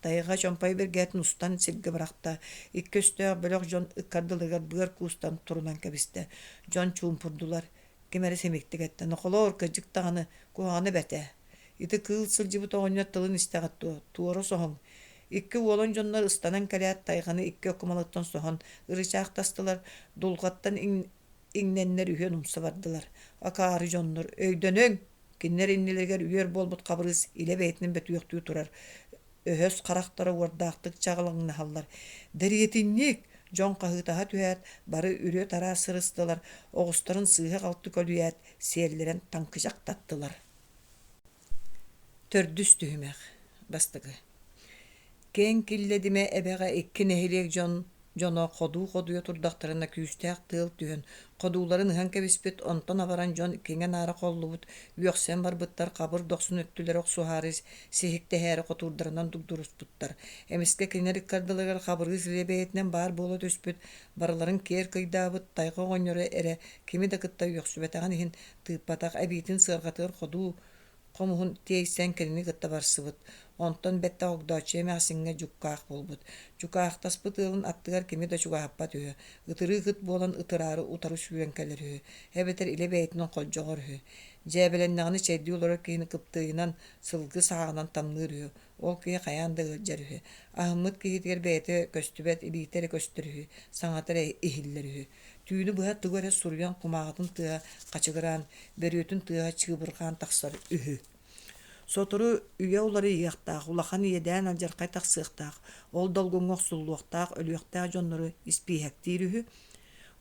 Тайҕа чомпой бэргээтин устан сиргэ бырахта, икки өстөөх бөлөх дьон ыккардыларыгар быар куустан турунан кэбистэ. Дьон чуумпурдулар, ким эрэ симиктик эттэ: «Нохолоор, кырдьык даҕаны, куһаҕана бэрт ээ. Ити кыыл сылдьыбыт оҕонньор тылын истэҕит дуо? Туора соһуҥ». Икки уолан дьоннор ыстанан кэлээт, тайҕаны икки окумалыттан соһон ырычаахтастылар, дулҕаттан иҥнэннэр үһүөн умса бардылар. Акаары дьоннор, өйдөнүҥ! Кинилэр иннилэригэр үөр буолбут Хабырыыс илэ бэйэтинэн бөтүөхтүү турар, өһөс харахтара уордаахтык чаҕылыҥнаһаллар. «Дэриэтинньик!» дьон хаһыытаһа түһээт, бары үрүө-тараа сырыстылар, оҕустарын сыыһа-халты көлүйээт, сиэллэрэн таҥкычахтаттылар. Төрдүс түһүмэх. Бастакы. Киэҥ Киллэдимэ эбэҕэ икки нэһилиэк дьон дьоно ходуу-ходуйа турдахтарына күүстээх тыал түһэн, ходууларын ыһан кэбиспит, онтон абаран дьон киҥэ-наара холлубут, үөхсэн барбыттар, хабыр дохсун өттүлэрэ охсуһаары, сиһиктэһээри хотуурдарынан дугдуруспуттар. Эмискэ кинилэр ыккардыларыгар Хабырыыс илэ бэйэтинэн баар буола түспүт, барыларын киэр кыйдаабыт тайҕа оҕонньоро эрэ кими да кытта үөхсүбэтэҕин иһин тыыппатах, эбиитин сыарҕатыгар ходуу хомуһун тиэйсэн кинини кытта барсыбыт, онтон бэттэх Огдооччуйа эмээхсиҥҥэ дьуккаах буолбут. Дьукаахтаспыт ыалын аттыгар кими да чугаһаппат үһү, ытырыык ыт буолан ытыраары утары сүүрэн кэлэр үһү, эбэтэр илэ бэйэтинэн холдьоҕор үһү. Дьээбэлэннэҕинэ чэйдии олорор киһини кыптыыйынан, сылгы сааҕынан тамныыр үһү, ол киһи хайаан да ыалдьар үһү. Аһыммыт киһитигэр бэйэтэ көстүбэт, илиитэ эрэ көстөр үһү, саҥата эрэ иһиллэр үһү. Түүнү быһа тугу эрэ суруйан кумааҕытын тыаһа хачыгыраан, бөрүөтүн тыаһа чыыбырҕаан тахсар үһү. Сотору үйэ уларыйыахтаах, улахан иэдээн алдьархай тахсыахтаах, ол долгуҥҥа охсуллуохтаах, өлүөхтээх дьоннору испииһэктиир үһү.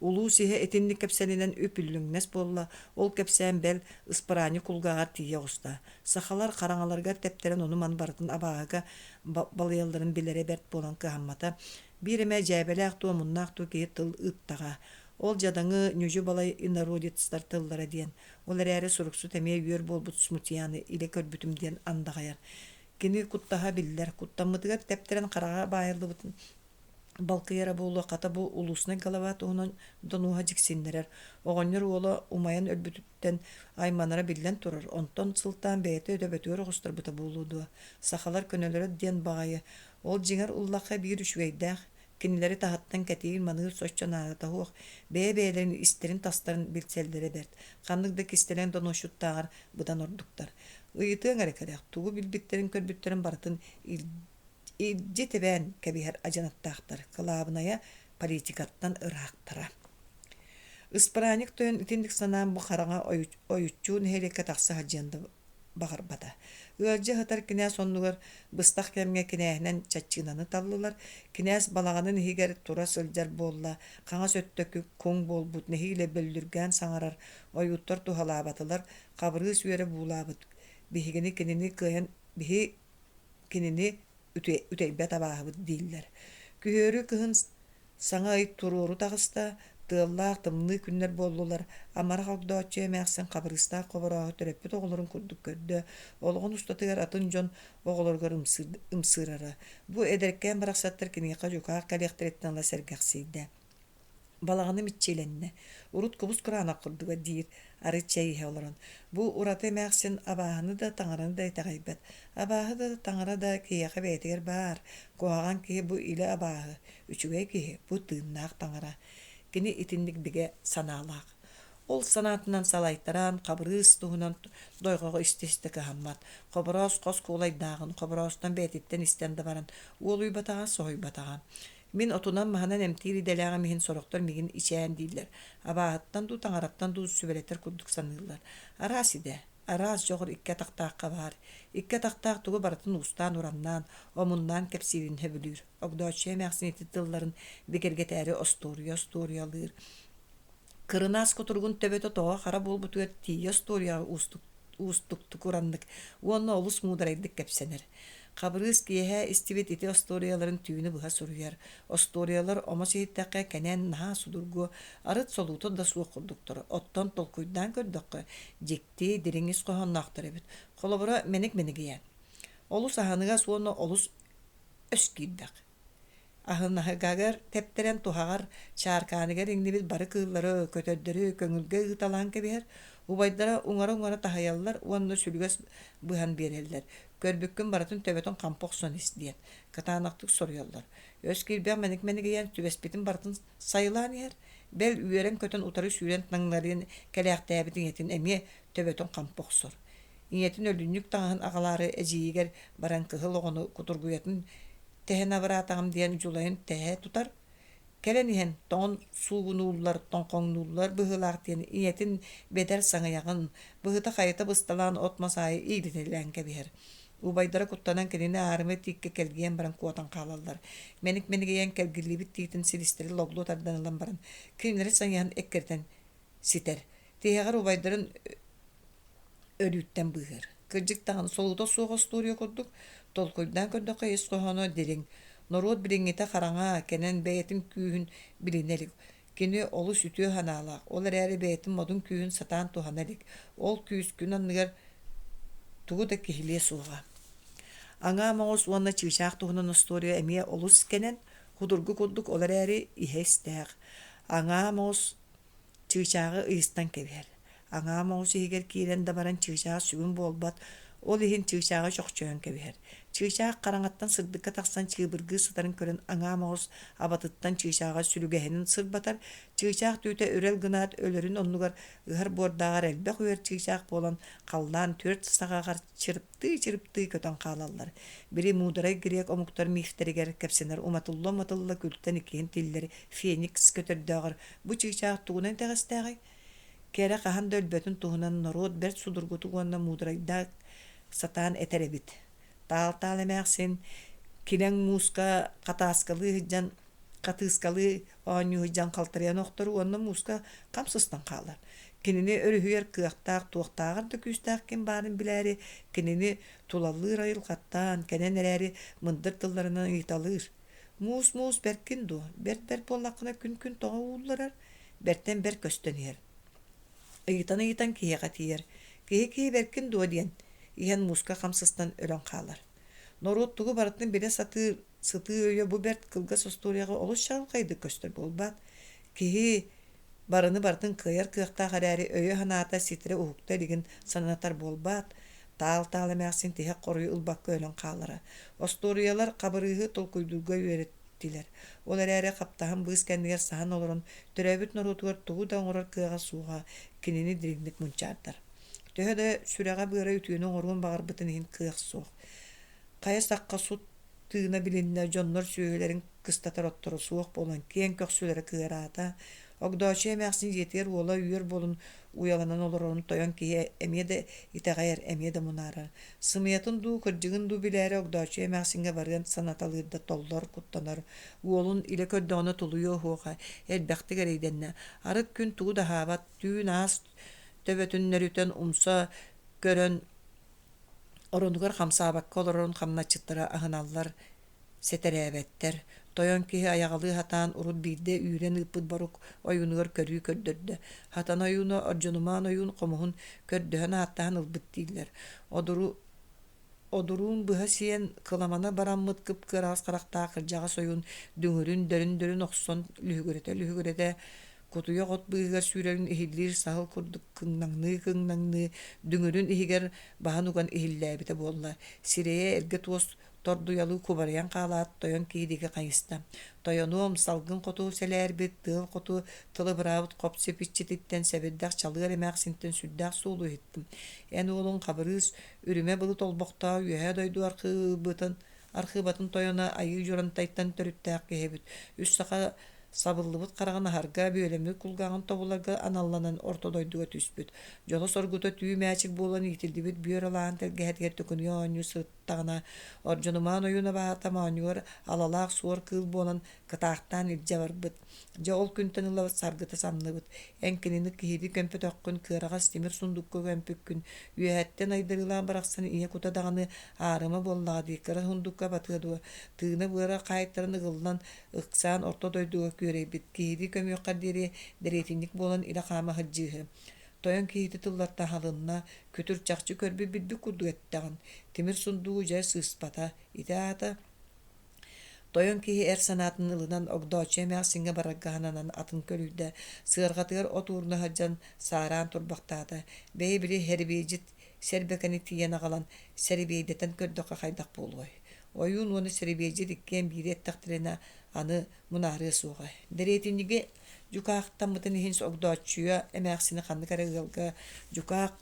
Улуус иһэ итинник кэпсэлинэн үп-үллүҥнэс буолла, ол кэпсээн бэл ыспыраанньы кулгааҕар тиийэ оҕуста. Сахалар хараҥаларыгар тэптэрэн ону-маны барытын абааһыга балыйалларын билэрэ бэрт буолан кыһаммата. Биир эмэ дьээбэлээх дуу, омуннаах дуу киһи тыл ыыттаҕа. Ол дьадаҥы, ньүдьү-балай инородецтар тыллара диэн. Ол эрээри суруксут эмиэ үөр буолбут смутьяны илэ көрбүтүм диэн андаҕайар. Кини куттаһа биллэр, куттаммытыгар тэптэрэн хараҕа баайыллыбытын балкыйара буолуо, хата бу улууснай голова туһунан донуоһа дьиксиннэрэр. Оҕонньор уола умайан өлбүтүттэн айманара биллэн турар, онтон сылтаан бэйэтэ өтөбөтүгэр оҕустарбыта буолуо дуо? Сахалар көнөлөрө диэн баҕайы Ол дьиҥэр ыллахха биир үчүгэйдээх, кинилэри таһыттан кэтиир-маныыр соччо наадата суох, бэйэ-бэйэлэрин истэрин-тастарын билсэллэрэ бэрт, ханнык да кистэлэҥ доносчуттааҕар быдан ордуктар. Ыйытыаҥ эрэ кэрэх, тугу билбиттэрин-көрбүттэрин барытын илдьи тэбээн кэбиһэр адьынаттаахтар, кылаабынайа политикаттан ыраахтара. Ыспыраанньык тойон итинник санаан бу хараҥа ойуччу нэһилиэккэ тахса сылдьыан да баҕарбата. Ыалдьа сытар кинээс оннугар быстах кэмҥэ кинээһинэн чаччыынаны таллылар. Кинээс балаҕанын иһигэр тура сылдьар буолла, хаҥас өттө куҥ буолбут, нэһиилэ бөллүргээн саҥарар, ойууттар туһалаабатылар, Хабырыыс үөрэ буулаабыт. Биһигини кинини кыайан биһи кинини үтэйбэт абааһыбыт дииллэр. Күһүөрү кыһын Саҥа ый туруору таҕыста, тыаллаах тымныы күннэр буоллулар, амарах огдооччу эмээхсин Хабырыыстаах Хоборооһу төрөппүт оҕолорун курдук көрдө, олоҕун устатыгар атын дьон оҕолоругар ымсыырара. Бу эдэркээн барахсаттар киниэхэ дьукаах кэлиэхтэриттэн ыла сэргэхсийдэ. Балаҕаным иччилэннэ, урут кубус кураанах курдуга диир, арыт чэй иһэ олорон. Бу ураты эмээхсин абааһыны да, таҥараны да итэҕэйбэт. Абааһы да, таҥара да киһиэхэ бэйэтигэр баар, куһаҕан киһи бу илэ абааһы, Үчүгэй киһи, бу тыыннаах таҥара. Кини итинник бигэ санаалаах. Ол санаатынан салайтаран, Хабырыыс туһунан дойҕоҕо истэ-истэ кыһаммат. Хобороос хос куолайдааҕын Хобороостон бэйэтиттэн истэн да баран, уолуйбатаҕа, соһуйбатаҕа. Мин отунан-маһынан эмтиир идэлээҕим иһин сорохтор миигин ичээн дииллэр, абааһыттан дуу, таҥараттан дуу сүбэлэтэр курдук саныыллар. Араас идэ, араас дьоҕур икки атахтаахха баар. Икки атахтаах тугу барытын уустаан-ураннаан, омуннаан кэпсиирин сөбүлүүр. Огдооччуйа эмээхсин ити тылларын бигэргэтээри остуоруйа остуоруйалыыр. Кырынаас кутуругун төбөтө тоҕо хара буолбутугар тиийэ остуоруйаҕа уустук уустуктук ураннык уонна олус муударайдык кэпсэнэр. Хабырыыс киэһэ истибит ити остуоруйаларын түүнү быһа суруйар. Остуоруйалар омос иһиттэххэ кэнэн наһаа судургу, арыт солуута да суох курдуктар. Оттон толкуйдаан көрдөххө, дьикти, дириҥ ис хоһоонноохтор эбит. Холобура, мэник-мэнигийээн. Олус аһыныгас уонна олус өс киирбэх. Аһыныгагар тэптэрэн туһаҕар, чааркааныгар иҥнибит бары кыыллары, көтөрдөрү көҥүлгэ ыыталаан кэбиһэр, убайдара уҥара-уҥара таһыйаллар уонна сүлүгэс быһан биэрэллэр, көрбүккүн барытын төбөтүн хампы охсон ис диэн кытаанахтык соруйаллар. Өс киирбэх мэник-мэнигийэн түбэспитин барытын сайылаан иһэр, бэл үөрэн-көтөн утары сүүрэн таҥнарыан кэлээхтээбит ийэтин эмиэ төбөтүн хампы охсор. Ийэтин өлүнньүк таҥаһын аҕалаары эдьиийигэр баран кыһыл оҕону кутургуйатын тэһэн абыраатаҕым диэн дьулайан тэһэ тутар, кэлэн иһэн тоҥон суугунууллар, тоҥхоҥнууллар быһыылаах диэн ийэтин бэдэр саҥыйаҕын, быһыта-хайыта бысталаан от-мас аайы иилитэлээн кэбиһэр. Убайдара куттанан кинини аарыма тииккэ кэлгийэн баран куотан хаалаллар. Мэник-мэнигийэн кэлгиллибит тиитин силистэри логлу тардан ылан баран, кинилэри саҥыйаҕын эккирэтэн ситэр. Тиһэҕэр убайдарын өлүүттэн быыһыыр. Кырдьык даҕаны, солуута суох остуоруйа курдук, толкуйдаан көрдөххө ис хоһооно дириҥ. Норуот билиҥҥитэ хараҥа, кэнэн бэйэтин күүһүн билинэ илик. Кини олус үтүө санаалаах, ол эрээри бэйэтин модун күүһүн сатаан туһана илик. Ол күүс күн анныгар тугу да киһилиэ суоҕа. Аҥаа Моҕус уонна чыычаах туһунан остуоруйа эмиэ олус кэнэн, судургу курдук, ол эрээри иһэ истээх. Аҥаа Моҕус Чыычааҕы ыйыстан кэбиһэр. Аҥаа моҕус иһигэр киирэн да баран чыычаах сүгүн буолбат, ол иһин чыычааҕы чохчойон кэбиһэр. Чыычаах хараҥаттан сырдыкка тахсан чыыбыргыы сытарын көрөн аҥаа моҕус абатыттан чыычааҕа сүлүгэһинин сырбатар, чыычаах түүтэ үрэл гынаат өлөрүн оннугар ыһар буордааҕар элбэх үөр чыычаах буолан халлаан түөрт саҕаҕар чырыптыы-чырыптыы көтөн хаалаллар. Били муударай грек омуктар мифтэригэр кэпсэнэр уматылла-уматылла күлтэн иккиһин тиллэр феникс көтөрдөөҕөр Бу чыычаах тугунан итэҕэстээҕий? Кэрэ хаһан да өлбөтүн туһунан норуот бэрт судургутук уонна муударайдаах сатаан этэр эбит. Таал-таал эмээхсин килэҥ мууска хатааскалыы сылдьан хатыыскалыы оонньуу сылдьан халтарыйан охтору уонна мууска хам сыстан хаалар. Кинини өрүһүйэр кыахтаах туохтааҕар да күүстээх ким баарын билээри кинини тулалыыр айылҕаттан кэнэн эрээри мындыр тылларынан ыйыталыыр. Муус-муус бэркин дуо, бэрт-бэрт буоллаххына күн-күн тоҕо уулларар, бэртэн бэрт көстөн иһэр. Ыйытан-ыйытан киһиэхэ тиийэр. Киһи-киһи бэркин дуо диэн, иһэн мууска хам сыстан өлөн хаалар. Норуот тугу барытын билэ сатыыр сытыы өйө бу бэрт кылгас остуоруйаҕа олус чаҕылхайдык көстөр буолбаат? Киһи барыны барытын кыайар кыахтаах эрээри өйө-санаата ситэрэ уһукта илигин санатар буолбаат? Таал-таал эмээхсин тиһэх хоруйу ылбакка өлөн хаалара. Остуоруйалар Хабырыыһы толкуйдуурга үөрэттилэр. Ол эрээри хаптаһын быыс кэннигэр саһан олорон, төрөөбүт норуотугар тугу да оҥорор кыаҕа суоҕа кинини дириҥник мунчаардар. Төһө да сүрэҕэ-быара үтүөнү оҥоруон баҕарбытын иһин кыах суох. Хайа сахха сут тыына билиннэ, дьоннор сүөһүлэрин кыстатар отторо суох буолан киэҥ көхсүлэрэ кыараата. Огдооччуйа эмээхсин дьиэтигэр уола үөр буолан уйаланан олорорун тойон киһи эмиэ да итэҕэйэр, эмиэ да мунаарар. Сымыйатын дуу, кырдьыгын дуу билээри Огдооччуйа эмээхсиҥҥэ барыан санаталыыр да толлор, куттанар. Уолун илэ көрдөҕүнэ тулуйуо суоҕа, элбэхтик эрэйдэннэ. Арыт күн тугу да аһаабат, түүн аас төбөтүн нөрүтэн умса көрөн Оронугар хамсаабакка олорорун хамначчыттара аһыналлар, сэтэрээбэттэр. Тойон киһи айаҕалыы сатаан урут биирдэ үүрэн ыыппыт борук ойуунугар көрүү көрдөрдө. Хатан ойууна Ордьонумаан ойуун хомуһун көрдөһөн-ааттаһан ылбыт дииллэр. Одуру Одуруун быһа сиэн, кыламана бараммыт кып-кыараҕас харахтаах кырдьаҕас ойуун дүҥүрүн дөрүн-дөрүн охсон лүһүгүрэтэ-лүһүгүрэтэ кутуйах от быыһыгар сүүрэрин иһиллиир саһыл курдук кыҥнаҥныы-кыҥнаҥныы дүҥүрүн иһигэр баһан уган иһиллээбитэ буолла. Сирэйэ эргэ туос Тордуйалыы кубарыйан хаалаат, тойон киһи диэки хайыста. Тойонуом, салгын хоту сэлээрбит, тыал хоту тылыбыраабыт хоп-сип иччититтэн сэбирдэх чалыар эмээхсинтэн сүрдээх суолу иһиттим. Эн уолуҥ Хабырыыс үрүмэ былыт олбохтоох үөһээ дойду архыыбытын архыыбатын тойоно Айыы Дьурантайтан төрүттээх киһи эбит. Үс саха сабыллыбыт хараҕын аһарга, бүөлэммит кулгааҕын тобуларга аналланан орто дойдуга түспүт. Дьоло-соргута түү мээчик буолан иитиллибит бүөр алааһын тэлгэһэтигэр төкүнүйэ оонньуу сырыттаҕына, Ордьонумаан ойуун абаһата моонньугар алалаах суор кыыл буолан кытаахтаан илдьэ барбыт. Дьэ ол күнтэн ыла саргыта самныбыт. Эн кинини киһилии көмпөтөххүн, кыараҕас тимир сундукка көмпүккүн, үөһэттэн айдарыылаах барахсан ийэ кута даҕаны аарыма буоллаҕа дии, кыра сундукка батыа дуо, тыына-быара хаайтаран ыгыллан, ыксаан орто дойдуга күөрэйбит, киһилии көмүөххэр диэри дэриэтинньик буолан илэ хаама сылдьыыһы. Тойон киһити тыллартан халынна, күтүр чахчы көрбүт билбит курдук эттэҕин, тимир сундугу дьэ сыыспата, ити аата Тойон киһи эр санаатын ылынан Огдооччу эмээхсиҥҥэ барарга сананан атын көлүйдэ, сыарҕатыгар от ууруна сылдьан саараан турбахтаата. Бэйи били Хэрибиэдьит сэрбэкэни тиийэн аҕалан сэрибиэйдэтэн көрдөххө хайдах буолуой? Ойуун уонна Сэрибиэдьит иккиэн биири эттэхтэринэ аны мунаарыа суоҕа. Дэриэтинньиги дьукаахтаммытын иһин Огдооччуйа эмээхсини ханнык эрэ ыалга дьукаах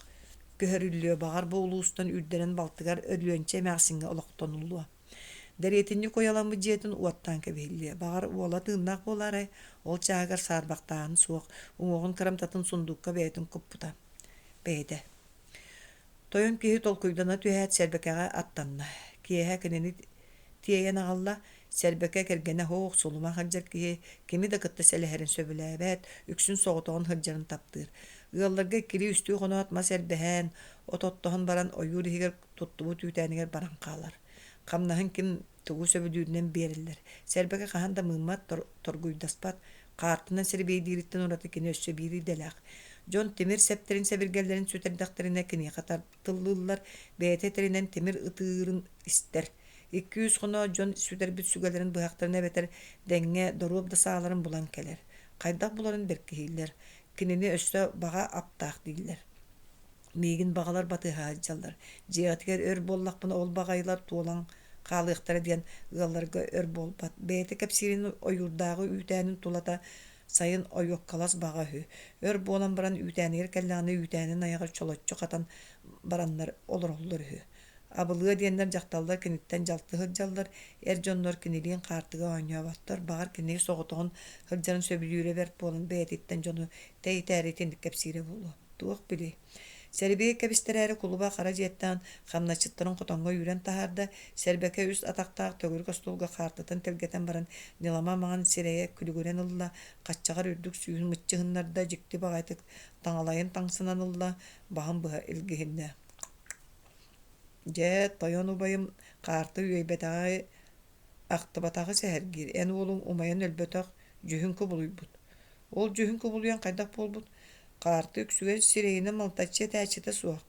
көһөрүллүө, баҕар бу улуустан үүрдэрэн балтыгар Өлүөнчэ эмээхсиҥҥэ олохтонуллуо. Дэриэтинньик уйаламмыт дьиэтин уоттаан кэбиһиллиэ, баҕар, уола тыыннаах буолаарай, ол чааһыгар саарбахтааһын суох, уҥуоҕун кырамтатын сундуукка бэйэтин куппута. Бэйэтэ. Тойон киһи толкуйдана түһээт Сэрбэкэҕэ аттанна. Киэһэ кинини тиэйэн аҕалла. Сэрбэкэ кэргэнэ һоох сулума сылдьар киһи кими да кытта сэлэһэрин сөбүлээбэт, үксүн соҕотоҕун сылдьарын таптыыр. Ыалларга иккилии-үстүү хоноот мас эрбэһэн, от оттоһон баран ойуур иһигэр туттубут үүтээнигэр баран хаалар. Хамнаһын ким тугу сөбүлүүрүнэн биэрэллэр. Сэрбэкэ хаһан да мыыммат, торгуйдаспат, хаартынан сэрбиэйдиириттэн ураты кини өссө биир идэлээх. Дьон тимир сэптэрин сэбиргэллэрин сүтэрдэхтэринэ киниэхэ тыллыыллар, бэйэтэ этэринэн тимир ытыырын истэр. Икки-үс хоноот дьон сүтэрбит сүгэлэрин быһахтарын эбэтэр дэҥҥэ доруоп да сааларын булан кэлэр. Хайдах буларын бэркиһииллэр. Кинини өссө баҕа аптаах дииллэр. Миигин баҕалар батыһа сылдьаллар. Дьиэҕитигэр өр буоллахпына ол баҕайылар туолан хаалыахтара диэн ыалларга өр буолбат. Бэйэтэ кэпсиирин ойуурдааҕы үүтээнин тулата сайын ойуоккалас баҕа үһү. Өр буолан баран үүтээнигэр кэллэҕинэ үүтээнин айаҕар чолоччу хатан бараннар олороллор үһү. Абылыа диэннэр дьахталлар киниттэн дьалты сылдьаллар, эр дьоннор кинилиин хаартыга оонньооботтор, баҕар кини соҕотоҕун сылдьарын сөбүлүүрэ бэрт буолан бэйэтиттэн дьону тэйитээри итинник кэпсиирэ буолуо. Туох билиэй. Сэрбиэй кэбистэрээри кулуба хара дьиэттэн хамначчыттарын хотоҥҥо үүрэн таһаарда, Сэрбэкэ үс атахтаах төгүрүк остуолга хаартытын тэлгэтэн баран ньылама маҥан сирэйэ күлүгүрэн ылла, хаччаҕар үрдүк сүүһүн мыччыһыннарда, дьикти баҕайытык таҥалайын таҥсынан ылла, баһын быһа илгиһиннэ. Дьэ, тойон убайым хаарты үөйбэтэҕи ахтыбатаҕы сэһэргиир, эн уолуҥ умайан өлбөтөх, дьүһүн кубулуйбут. Ол дьүһүн кубулуйан хайдах буолбут? Хаарты үксүгэр сирэйинэн малтаччы этээччитэ суох,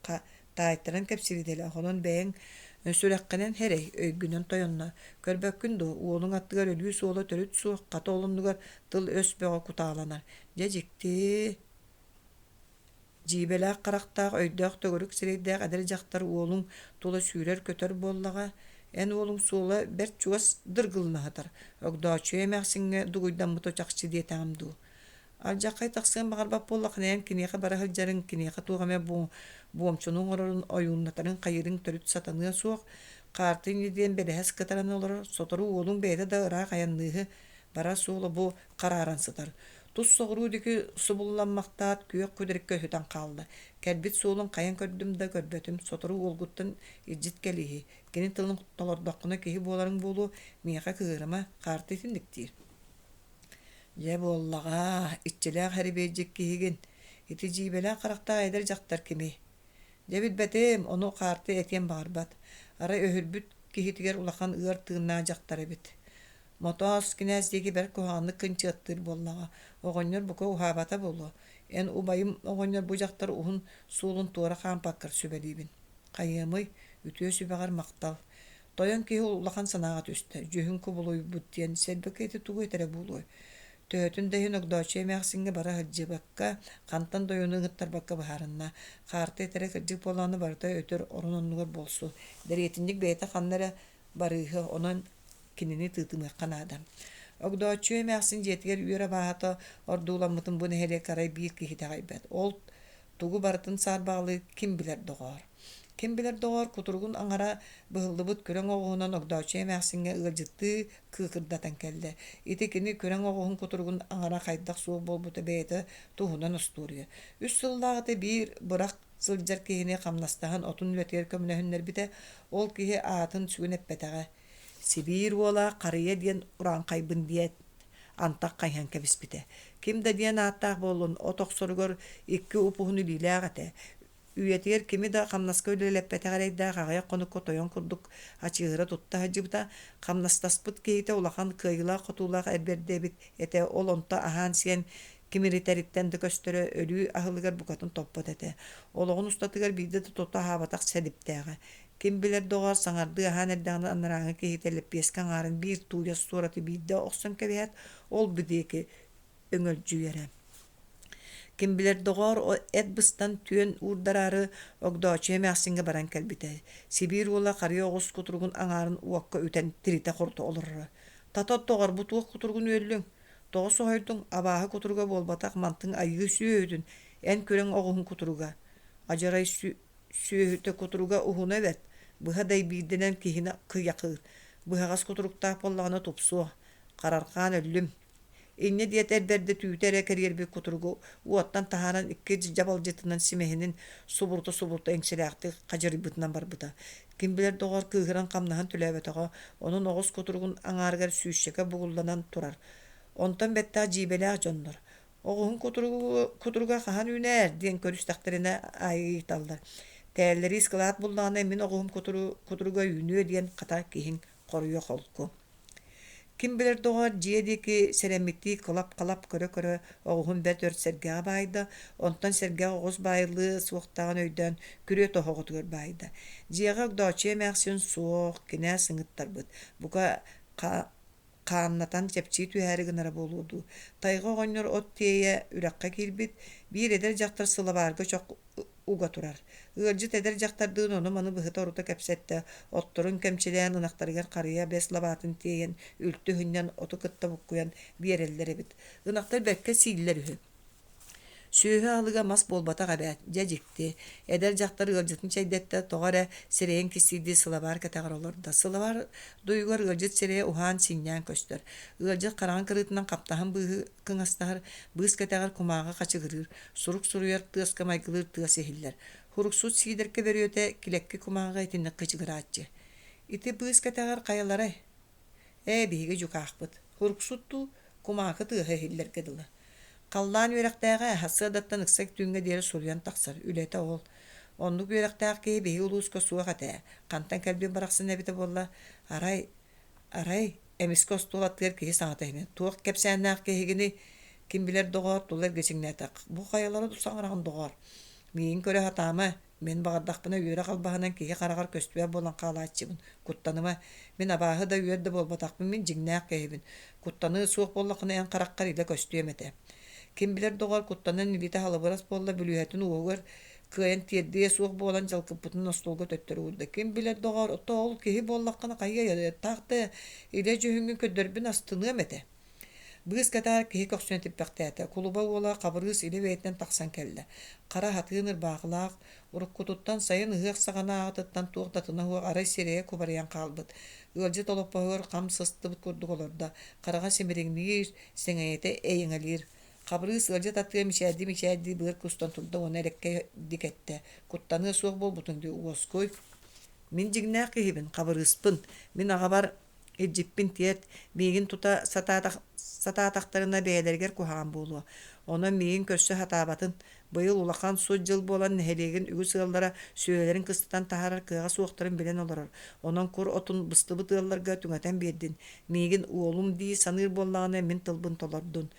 таайтаран кэпсиир идэлээх, онон бэйэҥ сүрэххинэн хэрэй, өйгүнэн тойонно. Көрбөккүн дуо, уолуҥ аттыгар өлүү суола төрүт суох, хата ол оннугар тыл-өс бөҕө кутааланар. Дьэ дьикти Дьиибэлээх харахтаах, өйдөөх төгүрүк сирэйдээх эдэр дьахтар уолуҥ тула сүүрэр-көтөр буоллаҕа, эн уолуҥ суола бэрт чугас дыргылына сытар, Огдооччуйа эмээхсиҥҥэ дугуйдаммыта чахчы диэтэҕим дуу. Алдьархай тахсыан баҕарбат буоллаххына эн киниэхэ бара сылдьарыҥ, киниэхэ туох эмэ буомчуну оҥорорун, ойууннатарын, хайыырыҥ төрүт сатаныа суох. Хаарты инньэ диэн бэлэһэс кытаран олорор, сотору уолуҥ бэйэтэ да ыраах айанныыһы, барар суола бу харааран сытар. Тус соҕуруу диэки субулламмахтаат, күөх күдэриккэ өһүтэн хаалла. Кэлбит суолун хайан көрдүм да көрбөтүм, сотору уолгуттан илдьит кэлииһи. Кини тылын толордоххуна киһи буоларыҥ буолуо, миэхэ кыыһырыма, хаарты итинник диир. Дьэ буоллаҕа, иччилээх эрибиэдьик киһигин. Ити дьиибэлээх харахтаах эдэр дьахтар кимий? Дьэ билбэтим, ону хаарты этиэн баҕарбат. Арай өһүрбүт киһитигэр улахан ыар тыыннаах дьахтар эбит. Мотоос кинээс диэки бэрт куһаҕаннык кынчыаттыыр буоллаҕа, оҕонньор бука уһаабата буолуо. Эн убайым оҕонньор бу дьахтар уһун суолун туора хаампаккар сүбэлиибин. Хайыамый, үтүө сүбэҕэр махтал. Тойон киһи улахан санааҕа түстэ, дьүһүн кубулуйбут диэн сэрбэкэ ити тугу этэрэ буолуой? Төһөтүн да иһин Огдооччуйа эмээхсиҥҥэ бара сылдьыбакка, хантан да ойууну ыҥыттарбакка быһаарынна. Хаарты этэрэ кырдьык буоллаҕына барыта өтөр орун оннугар буолсу. Дэриэтинньик бэйэтэ ханна эрэ Барыыһы, онон кинини тыытымыахха наада. Огдооччуйа эмээхсин дьиэтигэр үөр абааһыта ордууламмытын бу нэһилиэк арай биир киһи итэҕэйбэт. Ол тугу барытын саарбаҕалыы ким билэр доҕоор. Ким билэр доҕоор кутуругун аҥара быһыллыбыт күрэҥ оҕуһунан Огдооччуйа эмээхсиҥҥэ ыалдьыттыы кыыкырдатан кэллэ. Ити кини күрэҥ оҕуһун кутуругун аҥара хайдах суох буолбута бэйэтэ туһунан остуоруйа. Үс сыллааҕыта биир бырах сылдьар киһини хамнастаһан отун үлэтигэр көмөлөһүннэрбитэ, ол киһи аатын сүгүн эппэтэҕэ. Сибиир уола Харыйа диэн урааҥхайбын диэт, антах хайыһан кэбиспитэ. Ким да диэн ааттаах буоллун, от охсоругар икки уп-уһун илиилээх этэ. Үйэтигэр кими да хамнаска үлэлэппэтэх эрэйдээх аҕыйах хонукка тойон курдук ачыыһыра тутта сылдьыбыта, хамнастаспыт киһитэ улахан кыайыылаах-хотуулаах эр бэрдэ эбит этэ, ол онто аһаан-сиэн кимиритэриттэн да көстөрө, өлүү аһылыгар букатын топпот этэ. Олоҕун устатыгар биирдэ да тото аһаабатах сэдиптээҕэ. Ким билэр доҕоор, саҥардыы аһаан эрдэҕинэ анарааҥҥы киһитэ лэппиэскэ аҥаарын биир тууйас суораты биирдэ охсон кэбиһээт, ол-бу диэки өҥөлдьүйэрэ. Ким билэр доҕоор, эт быстан түөн уурдараары Огдооччуйа эмээхсиҥҥэ баран кэлбитэ. Сибиир уола харыйа оҕус кутуругун аҥаарын уокка үтэн тиритэ-хорута олороро. «Тата доҕор, бу туох кутуругун үөллүҥ? Тоҕо соһуйдуҥ? Абааһы кутуруга буолбатах, мантыҥ айыы сүөһүтүн, эн күрэҥ оҕуһун кутуруга. Адьарай сүөһүтэ кутуруга уһуна эбэт, быһа дэйбиирдэнэн киһини кыйахыыр, быһаҕас кутуруктаах буоллаҕына тупсуо, харархаан өллүм. Инньэ диэт эр бэрдэ түүтэ эрэ кэриэрбит кутуругу уоттан таһааран икки дьабалдьытынан симэһинин субурута-субурута иҥсэлээхтик хадьырыйбытынан барбыта. Ким билэр доҕор кыыһыран хамнаһын төлөөбөтөҕө, онон оҕус кутуругун аҥаарыгар сүүсчэкэ бугулланан турар. Онтон бэттэх дьиибэлээх дьоннор «Оҕуһун кутуруга хаһан үүнээр?» диэн көрүстэхтэринэ аайы ыйыталлар. Тээллэрии ыскылаат буллаҕына мин оҕуһум кутуруга үүнүө диэн хата киһиҥ хоруйа холку. Ким билэр доҕоор, дьиэ диэки сэрэммиттии кылап-халап көрө-көрө оҕуһун бэрт өр сэргэҕэ баайда, онтон сэргэҕэ оҕус баайыллыа суохтааҕын өйдөөн күрүө тоһоҕотугар баайда. Дьиэҕэ Огдооччуйа эмээхсин суох, кинээс ыҥыттарбыт, бука хааннатан чэпчии түһээри гынара буолуо дуу. Тайҕа оҕонньор от тиэйэ үрэххэ киирбит, биир эдэр дьахтар сылабаарга чох уга турар. Ыалдьыт эдэр дьахтардыын ону-маны быһыта-орута кэпсэттэ, отторун кэмчилээн ынахтарыгар харыйа бэс лабаатын тиэйэн, үлтү ыһынньан оту кытта буккуйан биэрэллэр эбит. Ынахтар бэркэ сииллэр үһү. Сүөһү аһылыга мас буолбатах эбээт, дьэ дьикти. Эдэр дьахтар ыалдьытын чэйдэттэ, тоҕо эрэ сирэйин кистиирдии сылабаар кэтэҕэр олордо. Сылабаар дуйугар ыалдьыт сирэйэ уһаан-синньээн көстөр. Ыалдьыт хараҕын кырыытынан хаптаһын быыһы кыҥастаһар, быыс кэтэҕэр кумааҕы хачыгырыыр, сурук суруйар тыаска майгылыыр тыас иһиллэр. Һуруксут Сиидэркэ бөрүөтэ килэкки кумааҕыга итинник кычыгырааччы. Ити быыс кэтэҕэр хайаларай? Ээ, биһиги дьукаахпыт. Һуруксут дуу, кумаакы тыаһа иһиллэргэ дылы. Халлаан үөрэхтээҕэ сарсыардаттан ыкса түүҥҥэ диэри суруйан тахсар, үлэтэ ол. Оннук үөрэхтээх киһи биһиги улууска суох этэ. Хантан кэлбит барахсан эбитэ буолла? Арай, арай, эмискэ остуол аттыгар киһи саҥата иһинэ. Туох кэпсээннээх киһигиний? Ким билэр доҕоор, тула эргичиҥнээтэх. Бу хайалара саҥараҕын доҕоор? Миигин көрө сатаама, Мин баҕардахпына үөрэх албаһынан киһи хараҕар көстүбэт буолан хаалааччыбын. Куттаныма. Мин абааһы да үөр да буолбатахпын, мин дьиҥнээх киһибин. Куттаныы суох буоллаххына эн хараххар илэ көстүөм этэ. Ким билэр доҕор куттанан илиитэ халыбырас буолла бүлүүһэтин уоһугар кыайан тиэрдиэ суох буолан дьалкыппытын остуолга төттөрү уурда. Ким билэр доҕор, ото ол киһи буоллаххына хайыай, таах да илэ дьүһүҥҥүн көрдөрбүн астыныам этэ. Быыс кэтээр киһи көхсүнэн типпэхтээтэ, кулуба уола Хабырыыс илэ бэйэтинэн тахсан кэллэ. Хара хатыын ырбаахылаах, уруккутуттан сайын ыһыах саҕанааҕытыттан туох да атына суох арай сирэйэ кубарыйан хаалбыт. Ыалдьыт олоппоһугар хам сыстыбыт курдук олордо, хараҕа симириҥниир, сэҥийэтэ эйэҥэлиир. Хабырыыс ыалдьыт аттыгар мичээрдии-мичээрдии быар кустан турда уонна элэккэйдик эттэ: «Куттаныа суох буолбутуҥ дии, уоскуй. Мин дьиҥнээх киһибин, Хабырыыспын. Мин аҕабар Илдьиппин тиэрт, миигин тута сатаатахтарына бэйэлэригэр куһаҕан буолуо. Онон миигин көрсө сатаабатын. Быйыл улахан сут дьыл буолан нэһилиэгин үгүс ыаллара сүөһүлэрин кыстатан таһаарар кыаҕа суохтарын билэн олорор. Онон кур отун быстыбыт ыалларга түҥэтэн биэрдин. Миигин уолум дии саныыр буоллаҕына мин тылбын толордун.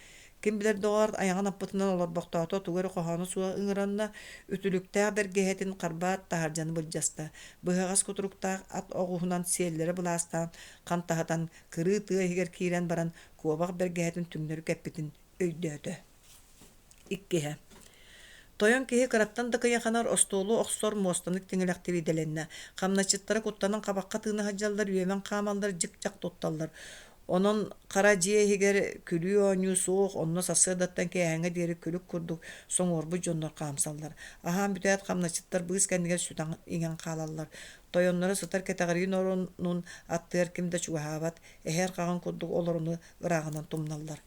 Ким билэр доҕоор, айаҕын аппытынан олорбохтоото, тугу эрэ хоһооно суох ыҥыранна, үтүлүктээх бэргэһэтин харбаат таһырдьаны былдьаста. Быһаҕас кутуруктаах ат оҕуһунан сиэллэрэ былаастаан хантаһытан, кырыы тыа иһигэр киирэн баран, куобах бэргэһэтин түҥнэри кэппитин өйдөөтө. Иккиһэ. Тойон киһи кыраттан да кыйаханар, остуолу охсор, муостаны тиҥилэхтиир идэлэннэ. Хамначчыттара куттанан хабахха тыына сылдьаллар, үөмэн хаамаллар, дьик-дьах тутталлар. Онон хара дьиэ иһигэр күлүү-оонньуу суох, онно сарсыардаттан киэһээҥҥэ диэри күлүк курдук соҥуорбут дьоннор хаамсаллар. Аһаан бүтээт хамначчыттар быыс кэннигэр сүтэн иҥэн хаалаллар. Тойонноро сытар кэтэҕириин оронун аттыгар ким да чугаһаабат, эһэ арҕаҕын курдук олорону ырааҕынан тумналлар.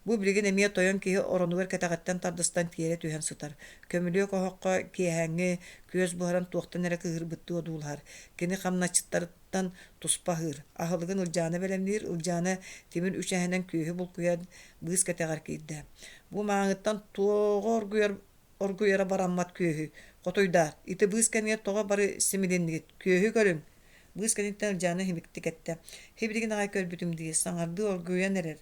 Бу билигин эмиэ тойон киһи оронугар кэтэҕиттэн тардыстан тиэрэ түһэн сытар. Көмүлүөк оһоххо киэһээҥҥи күөс буһаран туохтан эрэ кыыһырбыттыы одуулаһар. Кини хамначчыттарыттан туспа аһыыр. Аһылыгын Ылдьаана бэлэмниир, Ылдьаана тимир үчэһэнэн күөһү булкуйан быыс кэтэҕэр киирдэ. Бу мааҥыттан туоҕа оргуйар оргуйара бараммат күөһү. Хотуйдаар, ити быыс кэннигэр тоҕо бары симилиннигит? Күөһү көрүҥ! Быыс кэнниттэн Ылдьаана иһимиктик эттэ. Һибилигин аҕай көрбүтүм дии, саҥардыы оргуйан эрэр.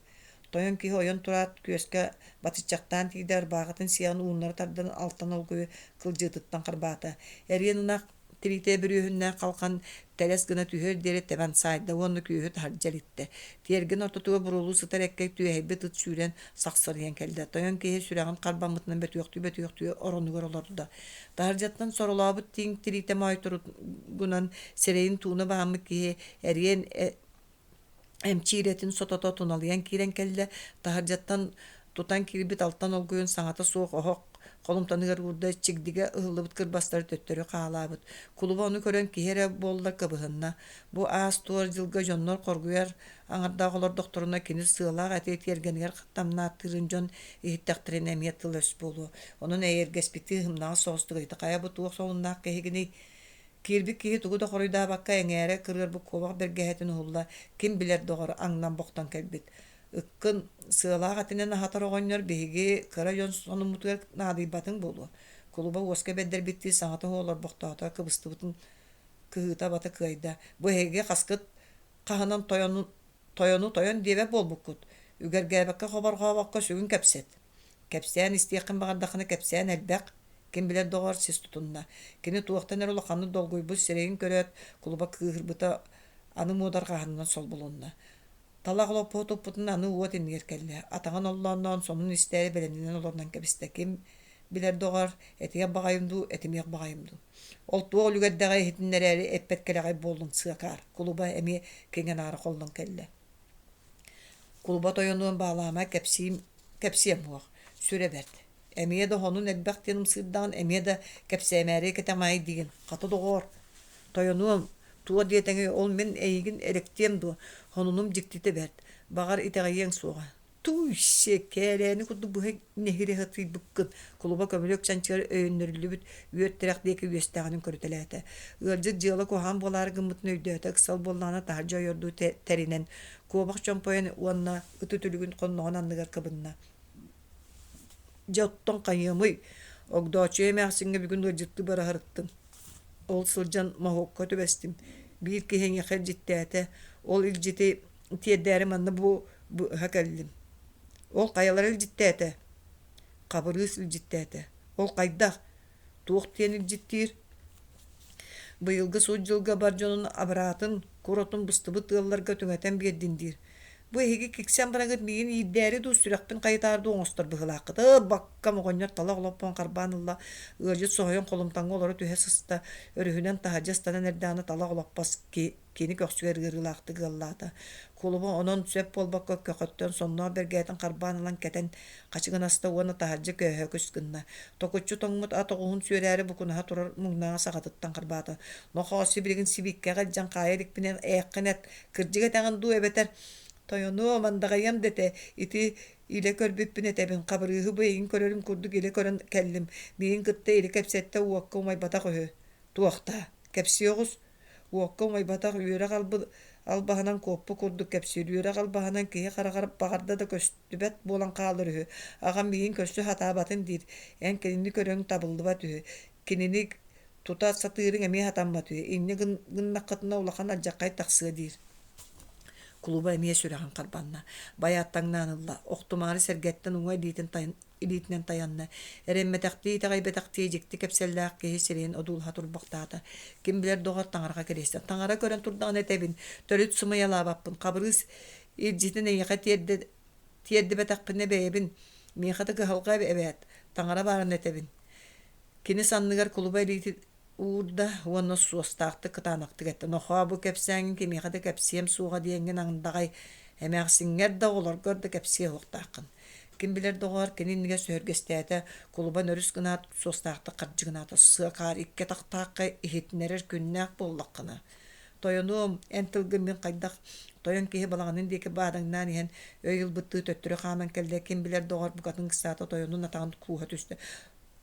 Тойон киһи ойон тураат, күөскэ батыччахтаан тиийдэ, ырбаахытын сиэҕин ууннары тардан алтан олгуйу кылдьыытыттан харбаата. Эриэн ынах тириитэ бүрүөһүннээх халхан тэлэс гына түһүөр диэри тэбэн саайда уонна күөһү таһырдьа илиттэ. Тиэргэн ортотугар буруолуу сытар эккэ түөһэйбит ыт сүүрэн сахсырыйан кэллэ. Тойон киһи сүрэҕин харбаммытынан бөтүөхтүү-бөтүөхтүү оронугар олордо. Таһырдьаттан соролообут тииҥ тириитэ моойторугунан сирэйин тууна бааммыт киһи эриэн эмчиирэтин сотото туналыйан киирэн кэллэ, таһырдьаттан тутан киирбит алтан олгуйун саҥата суох оһох холумтаныгар уурда, чигдигэ ыһыллыбыт кырбастары төттөрү хаалаабыт. Кулуба ону көрөн киһи эрэ буоллар кыбыһынна. Бу аас-туор дьылга дьоннор хоргуйар аҥардаах олордохторуна кини сыалаах эти тиэргэнигэр тамнааттыырын дьон иһиттэхтэринэ эмиэ тыл-өс буолуо. Онон эйэргэспиттии ыһымнаҕас соҕустук ыйыта хайа бу туох солуннаах киһигиний? Киирбит киһи тугу да хоруйдаабакка эҥээрэ кырыарбыт куобах бэргэһэтин уһулла, ким билэр доҕор аҥнан бохтон кэлбит. Ыккын сыалаах этинэн аһатар оҕонньор биһиги кыра дьон сонуммутугар наадыйбатыҥ буолуо. Кулуба уоска бэрдэрбиттии саҥата суох олорбохтоото, кыбыстыбытын кыһыыта-абата кыайда. Бу эһиги хаскыт хаһынан тойону, тойону тойон диэбэт буолбуккут. Үгэргээбэккэ хоборҕообокко сүгүн кэпсэт. Кэпсээн истиэххин баҕардаххына кэпсээн элбэх, ким билэр доҕоор сис тутунна. Кини туохтан эрэ улаханнык долгуйбут сирэйин көрөөт, кулуба кыыһырбыта аны муодарҕаһынынан солбулунна. Талах олоппоһу туппутун аны уот иннигэр кэллэ. Атаҕын оллоонноон сонун истээри бэлэмнэнэн олорунан кэбистэ. Ким билэр доҕоор, этиэх баҕайым дуу, этимиэх баҕайым дуу. Ол туох үлүгэрдэҕи иһитиннэрээри эппэт кэлэҕэй буоллун сыакаар. Кулуба эмиэ киҥэ-наара холлон кэллэ. Кулуба тойонуон баалаама кэпсиим кэпсиэм уох, сүрэ бэрт. Эмиэ да хонун элбэх диэн ымсыырдаҕын, эмиэ да кэпсээмээри кэтэмаай диигин. Хата доҕоор, тойонуом, туох диэтэҥий, ол мин эйигин эрэктиэм дуо, хонунум дьиктитэ бэрт, баҕар итэҕэйиэҥ суоҕа. Тууй-сиэ, кээрээни курдук быһа нэһиирэ сатыйбыккын, кулуба көмүлүөк чанчыгар өйөннөрүллүбүт үөт тирэх диэки үөстээҕинэн көрүтэлээтэ. Ыалдьыт дьыала куһаҕан буолаары гыммытын өйдөөтө, ыксал буоллаҕына таһырдьа ойордуу тэринэн, куобах чомпойон уонна ыт үтүлүгүн хонноҕун анныгар кыбынна. Дьэ оттон хайыамый, Огдооччуйа эмээхсиҥҥэ бүгүн ыалдьыттыы бара сырыттым. Ол сылдьан моһуокка түбэстим. Биир киһи эйиэхэ илдьиттээтэ, ол илдьити тиэрдээри манна бу быһа кэллим. Ол хайалара илдьиттээтэ? Хабырыыс илдьиттээтэ. Ол хайдах? Туох диэн илдьиттиир? Быйылгы сут дьылга бар дьонун абыраатын, кур отун быстыбыт ыалларга түҥэтэн биэрдин диир. Бу эһиги киксэн бараҥҥыт миигин иирдээри дуу, сүрэхпин хайытаары дуу оҥостор быһыылааххыт. Ыы, баккам оҕонньор талах олоппоһун харбаан ылла, ыалдьыт соһуйан холумтаҥҥа олоро түһэ сыста, өрүһүнэн таһырдьа ыстанан эрдэҕинэ талах олоппос кини көхсүгэр ыарыылаахтык ыаллаата. Кулуба онон сөп буолбакка көхөттөн сонноох бэргэһэтин харбаан ылан кэтэн хачыгынаста уонна таһырдьа көөһөөкүс гынна. Токуччу тоҥмут ат оҕуһун сүөрээри букунаһа турар муҥнааҕы саҕатыттан харбаата. Нохоо, сибилигин сибииккэҕэ илдьэн хаайа иликпинэ ээххин эт, кырдьык этэҕин дуу эбэтэр тойонуом, андаҕайыам да этэ, ити илэ көрбүппүн этэбин, Хабырыыһы бу эйигин көрөрүм курдук илэ көрөн кэллим, миигин кытта илэ кэпсэттэ уокка умайбатах үһү. Туохта? Кэпсиэ оҕус Уокка умайбатах үөрэх албаһынан куоппут курдук кэпсиир, үөрэх албаһынан киһи хараҕар баҕарда да көстүбэт буолан хаалар үһү. Аҕам миигин көрсө сатаабатын диир, эн кинини көрөҥ табыллыбат үһү, кинини тута сатыырыҥ эмиэ сатаммат үһү, инньэ гыннаххытына улахан алдьархай тахсыа диир. Кулуба эмиэ сүрэҕин харбанна, байааттаҥнаан ылла, охтумаары сэргэттэн уҥа илиитин илиитинэн тайанна. Эрэммэтэхтии, итэҕэйбэтэхтии дьикти кэпсэллээх киһи сирэйин одуулаһа турбахтаата. Ким билэр доҕор таҥараҕа кириэстэ. Таҥара көрөн турдаҕына этэбин, төрүт сымыйалаабаппын. Хабырыыс илдьитин эйиэхэ тиэрдэ тиэрдибэтэхпинэ бэйэбин, миэхэ да кыһалҕа эбээт, таҥара баарын этэбин. Кини санныгар кулуба илиитин уурда уонна суостаахтык кытаанахтык эттэ: «Нохоо, бу кэпсээҥҥин кимиэхэ да кэпсиэм суоҕа диэҥҥин аҥдаҕай, эмээхсиҥҥэр да, оҕолоргор да кэпсиэ суохтааххын». Ким билэр доҕоор, кини иннигэр сөһүргэстээтэ, кулуба нөрүс гынаат, суостаахтык хардьыгынаата: «Сыакаар икки атахтаахха иһитиннэрэр күннээх буоллаххына, тойонуом, эн тылгын мин хайдах тойон киһи балаҕанын диэки баадаҥнаан иһэн өй ылбыттыы төттөрү хааман кэллэ, ким билэр доҕор букатын ыксаата тойонун атаҕын кууһа түстэ.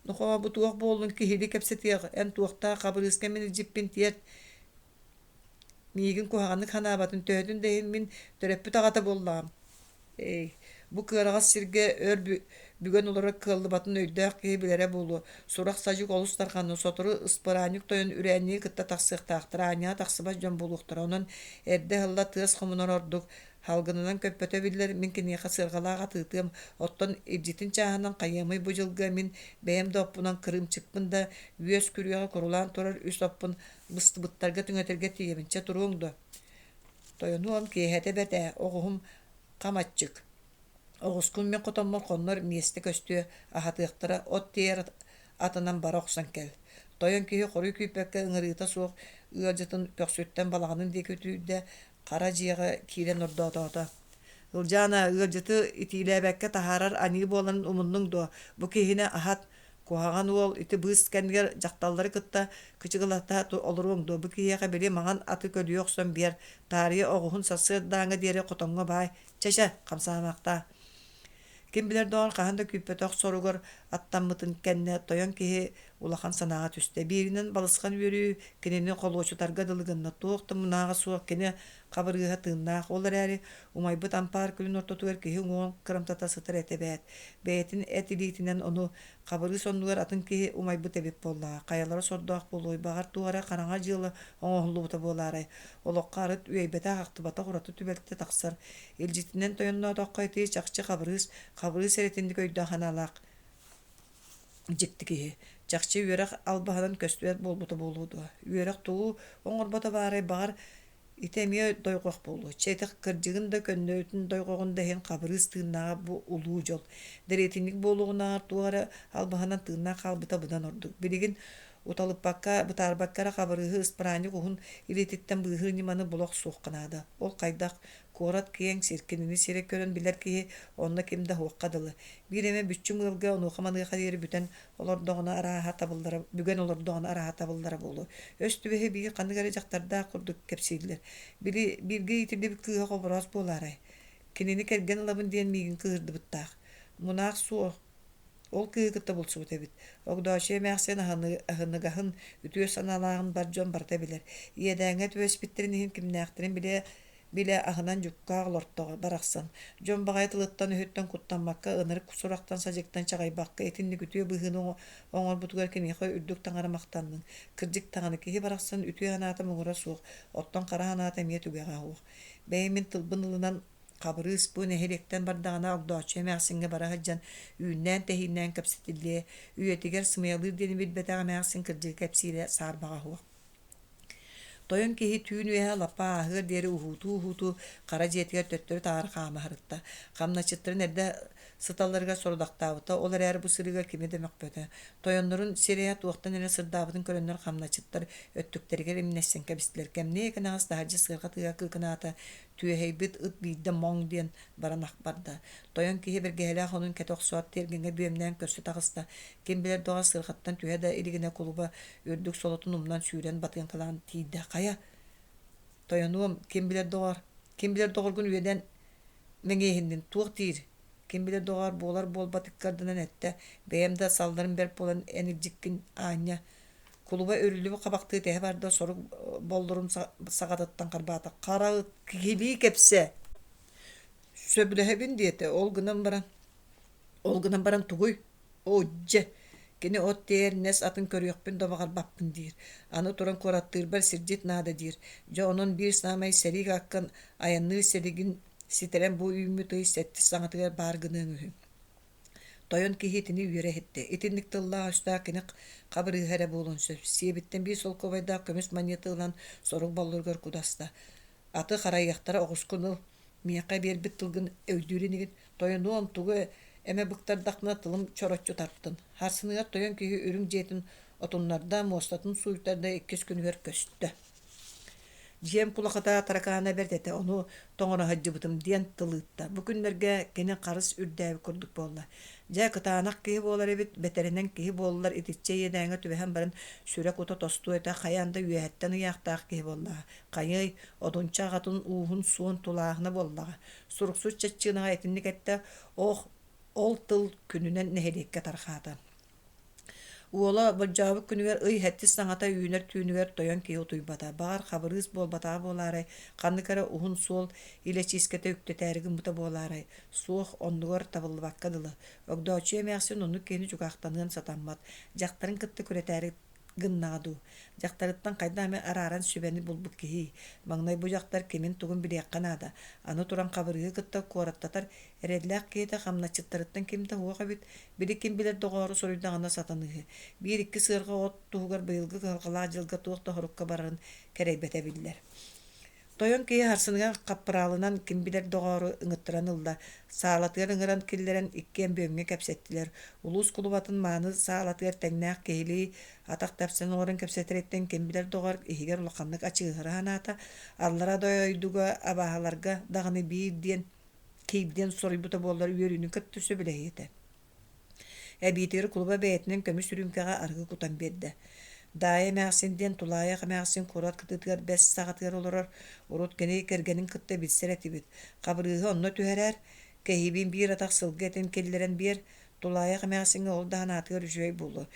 Нохоо, бу туох буоллун киһилии кэпсэтиэх, эн туохтаах хабырыыска мин илдьиппин тиэрт, миигин куһаҕаннык санаабатын, төһөтүн да иһин мин төрөппүт аҕата буоллаҕым. Эй, бу кыараҕас сиргэ өр бүгэн олорор кыаллыбатын өйдөөх киһи билэрэ буолуо. Сурах-садьык олус тарҕанна, сотору ыспыраанньык тойон үрээнньиги кытта тахсыахтаахтар, аанньаҕа тахсыбат дьон буолуохтара. Онон эрдэ ыһылла тыас хомунар ордук. Салгынынан көппөтө биллэр, мин киниэхэ сыарҕалаах атыытыам, оттон илдьитин чааһынан хайыамый бу дьылга мин бэйэм да оппунан кырыымчыкпын да, үөс күрүөҕэ курулаан турар үс оппун быстыбыттарга түҥэтэргэ тиийэбин, чэ туруоҥ дуо? Тойонуом, киэһэтэ бэрт ээ, оҕуһум хам аччык. Оҕускун мин хотоммор хоннор миэстэ көстүө, аһатыахтара, от тиэйэр атынан бара охсон кэл. Тойон киһи хоруй күүппэккэ ыҥырыыта суох ыалдьытын көхсүттэн балаҕанын диэки үтүрүйдэ, хара дьиэҕэ киирэн ордоотоото. Ылдьаана, ыалдьыты итиилээбэккэ таһаарар аньыы буоларын умуннуҥ дуо? Бу киһини аһат, куһаҕан уол ити быыс кэннигэр дьахталлары кытта кычыгылата олоруоҥ дуо? Бу киһиэхэ били маҥан аты көлүйэ охсон биэр, таарыйа оҕуһун сарсыардааҥҥа диэри хотоҥҥо баай. Чэ-чэ, хамсаамахтаа. Ким билэр доҕор хаһан да күүппэтэх соругар аттаммытын кэннэ тойон киһи улахан санааҕа түстэ. Бииринэн балысхан үөрүү кинини холуочутарга дылы гынна. Туох да мунааҕа суох кини хабырыыһа тыыннаах. Ол эрээри умайбыт ампаар күлүн ортотугар киһи уҥуоҕун кырамтата сытар этэ эбээт. Бэйэтин эт илиитинэн ону Хабырыыс оннугар атын киһи умайбыт эбит буоллаҕа, хайалара сордоох буолуой, баҕар туох эрэ хараҥа дьыала оҥоһуллубута буолаарай, олоххо арыт үөйбэтэх-ахтыбатах ураты түбэлтэ тахсар. Илдьитинэн тойонноотоххо ити чахчы Хабырыыс, Хабырыыс эрэ итинник өйдөөх-санаалаах дьикти киһи. Чахчы үөрэх албаһынан көстүбэт буолбута буолуо дуо? Үөрэх тугу оҥорбото баарай, баҕар Ити эмиэ дойҕох буолуо, чэ ити кырдьыгын да көннөрүтүн дойҕоҕун да иһин Хабырыыс тыыннааҕа бу улуу дьол. Дэриэтинньик буолуоҕунааҕар туох эрэ албаһынан тыыннаах хаалбыта быдан ордук. Билигин уталыппакка, бытаарбакка эрэ Хабырыыһы ыспыраанньык уһун илиититтэн быыһыыр ньыманы була охсуохха наада. Ол хайдах? Куорат киэҥ сир, кинини сирэй көрөн билэр киһи онно ким да суохха дылы. Биир эмэ бүччүм ыалга онуоха-маныаха диэри бүтэн олордоҕуна арааһа табыллара бүгэн олордоҕуна арааһа табыллара буолуо. Өс түбэһи биир ханнык эрэ дьахтардаах курдук кэпсииллэр. Били бииргэ иитиллибит кыыһа хобороос буолаарай? Кинини кэргэн ылабын диэн миигин кыыһырдыбыттаах. Мунаах суох. Ол кыыһы кытта булсубут эбит. Огдоочуйа эмээхсин аһыныгаһын, үтүө санаалааҕын бар дьон барыта билэр. Иэдээҥҥэ түбэспиттэрин иһин кимнээхтэрин билэ Билэ аһынан дьуккаах олортоҕо барахсан, дьон баҕайы тылыттан-өһүттэн куттаммакка, ынырык сурахтан-садьыктан чаҕыйбакка итинник үтүө быһыыны оҥорбутугар киниэхэ үрдүк таҥара махтаннын. Кырдьык даҕаны, киһи барахсан үтүө санаата муҥура суох, оттон хара санаата эмиэ түгэҕэ суох. Бэйэм мин тылбын ылынан Хабырыыс бу нэһилиэктэн бардаҕына Огдооччу эмээхсиҥҥэ бара сылдьан үүннээн-тэһииннээн кэпсэтиллиэ, үйэтигэр сымыйалыыр диэни билбэтэх эмээхсин кырдьыгы кэпсиирэ саарбаҕа суох. Тойон киһи түүн үөһэ лаппа ааһыар диэри уһуутуу-уһуутуу хара дьиэтигэр төттөрү-таары хаама сырытта. Хамначчыттарын эрдэ сыталларыгар сорудахтаабыта, ол эрээри бу сырыыга кими да мөхпөтө. Тойоннорун сирэйэ туохтан эрэ сырдаабытын көрөннөр хамначчыттар өттүктэригэр имнэссэн кэбистилэр. Кэмниэ кэнэҕэс таһырдьа сыарҕа тыаһа кыыкынаата, түөһэйбит ыт биирдэ моҥ диэн баран ах барда. Тойон киһи бэргэһэлээх онун кэтэ охсоот тиэргэҥҥэ бүөмнээн көрсө таҕыста. Ким билэр доҕор сыарҕаттан түһэ да илигинэ кулуба үрдүк солотун умнан сүүрэн батыаҥкалаан тиийдэ. Хайа, тойонуом, ким билэр доҕор, ким билэр доҕоргун үөдэн мэҥиэһиннин, туох диир? Ким билэр доҕор буолар буолбат ыккардынан эттэ, бэйэм да салларым бэрт буолан эн илдьиккин аанньа. Кулуба үрүллүбүт хабахтыы тэһэ барда, сорук боллурун саҕатыттан харбаата. Хара ыт киһилии кэпсэ. Сөбүлэһэбин диэтэ, ол гынан баран, ол гынан баран тугуй? Оо, дьэ, кини от тиэйэр нэс атын көрүөхпүн да баҕарбаппын диир. Аны туран куораттыырбар сирдьит наада диир. Дьэ, онон биир саамай сэрии аккын айанныыр сиригин ситэрэн бу үүммүт ый сэттис саҥатыгар баар гыныаҥ үһү. Тойон киһи итини үөрэ иһиттэ. Итинник тыллаах-өстөөх кини хабырыыһа эрэ буолуон сөп. Сиэбиттэн биир солкуобайдаах көмүс манньыаты ылан сорук боллуругар кудаста. Аты харайыахтара оҕускун ыл, миэхэ биэрбит тылгын өйдүүр инигин, тойонуом тугу Эмэ быктардахпына тылым чороччу тартын. Сарсыныгар тойон киһи үрүҥ дьиэтин отуннарда, муостатын сууйтарда иккис күнүгэр көстө. Дьиэм кулахата таракаана бэрт этэ, ону тоҥоро сылдьыбытым диэн тыл ыытта. Бу күннэргэ кини харыс үрдээбит курдук буолла. Дьэ, кытаанах киһи буолар эбит, бэтэринэн киһи буоллар итиччэ иэдээҥҥэ түбэһэн баран сүрэ-кута тостуо этэ, хайаан да үөһэттэн ыйаахтаах киһи буоллаҕа. Хайыай, одунча аҕатын ууһун суон тулааһына буоллаҕа. Суруксут чаччыынаҕа итинник эттэ, ох, ол тыл күнүнэн нэһилиэккэ тарҕаата. Уола болдьообут күнүгэр ый сэттис саҥата үүнэр түүнүгэр тойон киһи утуйбата. Баҕар, Хабырыыс буолбатаҕа буолаарай, ханнык эрэ уһун суол илэчиискэтэ үктэтээри гыммыта буолаарай? Суох, оннугар табыллыбакка дылы. Огдооччуйа эмээхсин оннук киһини дьукаахтаныан сатаммат. Дьахтарын кытта күрэтээри гыннаҕа дуу, дьахтарыттан хайдах эмэ арааран сүбэни булбут киһи. Маҥнай бу дьахтар кимин-тугун билиэххэ наада. Аны туран Хабырыыһы кытта куораттатар эрэллээх киһитэ хамначчыттарыттан ким да суох эбит. Били ким билэр доҕоору суруйдаҕына сатаныыһы. Биир-икки сыарҕа от туһугар быйылгы кыһалҕалаах дьылга туох да сорукка барарын кэрэйбэтэ биллэр. Тойон киһи сарсыныгар хаппыраалынан ким билэр доҕоору ыҥыттаран ылла, саалатыгар ыҥыран киллэрэн иккиэн бүөмҥэ кэпсэттилэр. Улуус кулубатын мааны саалатыгар тэҥнээх киһилии атах тэпсэн олорон кэпсэтэриттэн ким билэр доҕор иһигэр улаханнык ачыыһыра санаата, аллара дойдуга абааһыларга даҕаны биир диэн киирдиэн соруйбута буоллар үөрүүнү кытта сөбүлэһиэ этэ. Эбиитигэр кулуба бэйэтинэн көмүс үрүүмкэҕэ арыгы кутан биэрдэ. Даайа эмээхсин диэн тулаайах эмээхсин куорат кытыытыгар бэс саҕатыгар олорор, урут кини кэргэнин кытта билсэр этибит. Хабырыыһы онно түһэрээр, кэһиибин биир атах сылгы этин киллэрэн биэр, тулаайах эмээхсиҥҥэ ол да санаатыгар үчүгэй буолуо.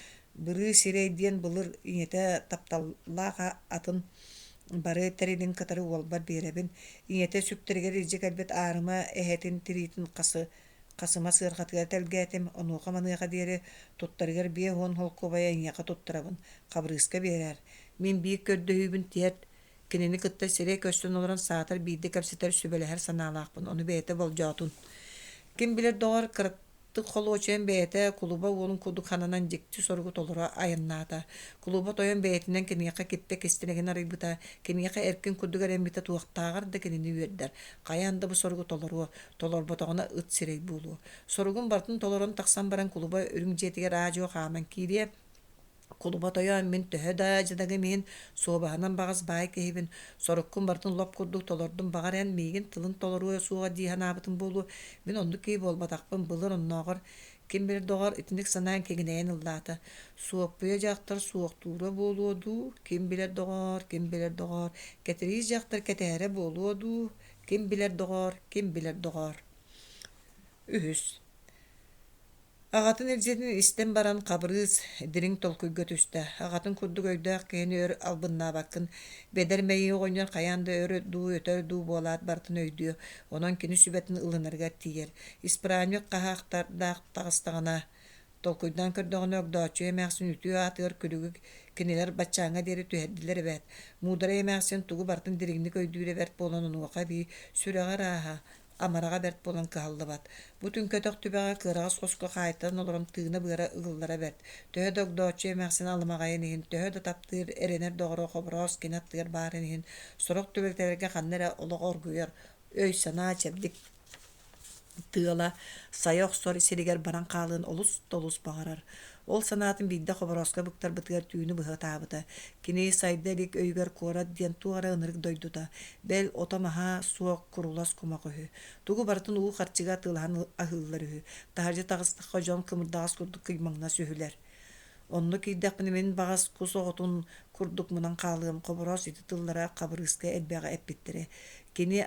Бырыы сирэй диэн былыр ийэтэ тапталлаах атын бары тэрилин кытары уолбар биэрэбин. Ийэтэ сүктэригэр илдьэ кэлбит аарыма эһэтин тириитин хасы Хасыма сыарҕатыгар тэлгээтим, онуоха-маныаха диэри туттарыгар 50 холкуобайы эйиэхэ туттарабын, Хабырыыска биэрээр. Мин биир көрдөһүүбүн тиэрт, кинини кытта сирэй көрсөн олорон саатар биирдэ кэпсэтэр, сүбэлэһэр санаалаахпын, ону бэйэтэ болдьоотун. Ким билэр доҕор, кыратык холуочуйан бэйэтэ кулуба уолун курдук хананан дьикти соругу толоро айаннаата. Кулуба тойон бэйэтинэн киниэхэ киппэ кистэлэҥин арыйбыта, киниэхэ эркин курдук эрэммитэ туохтааҕар да кинини үөрдэр. Хайаан да бу соругу толоруо, толорботоҕуна ыт сирэй буолуо. Соругун барытын толорон тахсан баран кулуба үрүҥ дьиэтигэр аа-дьуо хааман киириэ. Кулуба тойоон мин төһө да дьадагым иһин суобаһынан баҕас баай киһибин, соруккун барытын лоп курдук толордум баҕар эн миигин тылын толоруо суоҕа дии санаабытым буолуо. Мин оннук киһи буолбатахпын, былыр оннооҕор ким билэр доҕор итинник санаан киҥинэйэн ыллаата. Суоппуйа дьахтар суохтуура буолуо дуу, ким билэр доҕоор, ким билэр доҕоор, Кэтириис дьахтар кэтэһэрэ буолуо дуу, Ким билэр доҕоор, ким билэр доҕоор. Үһүс. Аҕатын илдьитин истэн баран Хабырыыс дириҥ толкуйга түстэ. Аҕатын курдук өйдөөх киһини өр албыннаабаккын. Бэдэр мэйии оҕонньор хайаан да өр дуу, өтөр дуу буолаат барытын өйдүө. Онон кини сүбэтин ылынарыгар тиийэр. Исправник хаһаахтардаах таҕыстаҕына, Толкуйдаан көрдөҕүнэ Огдооччуйа эмээхсин үтүө аатыгар күлүгү кинилэр баччааҥҥа диэри түһэрдилэр эбээт. Муударай эмээхсин тугу барытын дириҥник өйдүүрэ бэрт буолан онуоха эбии сүрэҕэ ырааһа, амараҕа бэрт буолан кыһаллыбат. Бу түҥкэтэх түбэҕэ кыараҕас хоско хаайтаран олорон тыына-быара ыгыллара бэрт. Төһө да Огдооччуйа эмээхсин аламаҕайын иһин, төһө да таптыыр, эрэнэр доҕоро Хобороос кини аттыгар баарын иһин, сорох түбэлтэлэргэ ханна эрэ олох оргуйар, өй-санаа чэбдик тыала сайа охсор сиригэр баран хаалыан олус да олус баҕарар. Ол санаатын биирдэ Хоборооско быктарбытыгар түүнү быһа ытаабыта. Кини сайда илик өйүгэр куорат диэн туох эрэ ынырык дойдута, бэл, ото-маһа суох курулас кумах үһү. Тугу барытын уу харчыга атыылаһан аһыыллар үһү. Таһырдьа таҕыстахха дьон кымырдаҕас курдук кыймаҥнас үһүлэр. Онно киирдэхпинэ мин баҕас кус оҕотун курдук мунан хаалыам, Хобороос ити тыллара Хабырыыска элбэҕи эппиттэрэ. Кини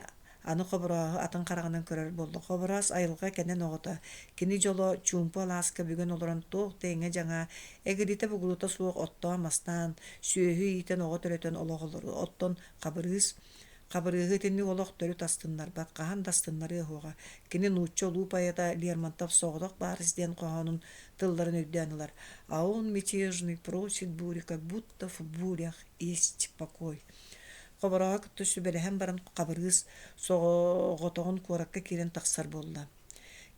Аны Хоборооһу атын хараҕынан көрөр буолла. Хобороос айылҕа кэнэн оҕото. Кини дьоло чуумпу алааска бүгэн олорон туох да иҥэ-дьаҥа, эгилитэ-бугулута суох оттоон-мастаан, сүөһү иитэн оҕо төрөтөн олох олоруо. Оттон Хабырыыс Хабырыыһы итинник олох төрүт астыннарбат, хаһан да астыннарыа суоҕа. Кини нуучча улуу поэта Лермонтов «Соҕотох баарыс» диэн хоһоонун тылларын өйдөөн ылар. «А он мятежный просит бури, как будто в бурях есть покой». Хоборооһу кытта сүбэлэһэн баран Хабырыыс соҕотоҕун куоракка киирэн тахсар буолла.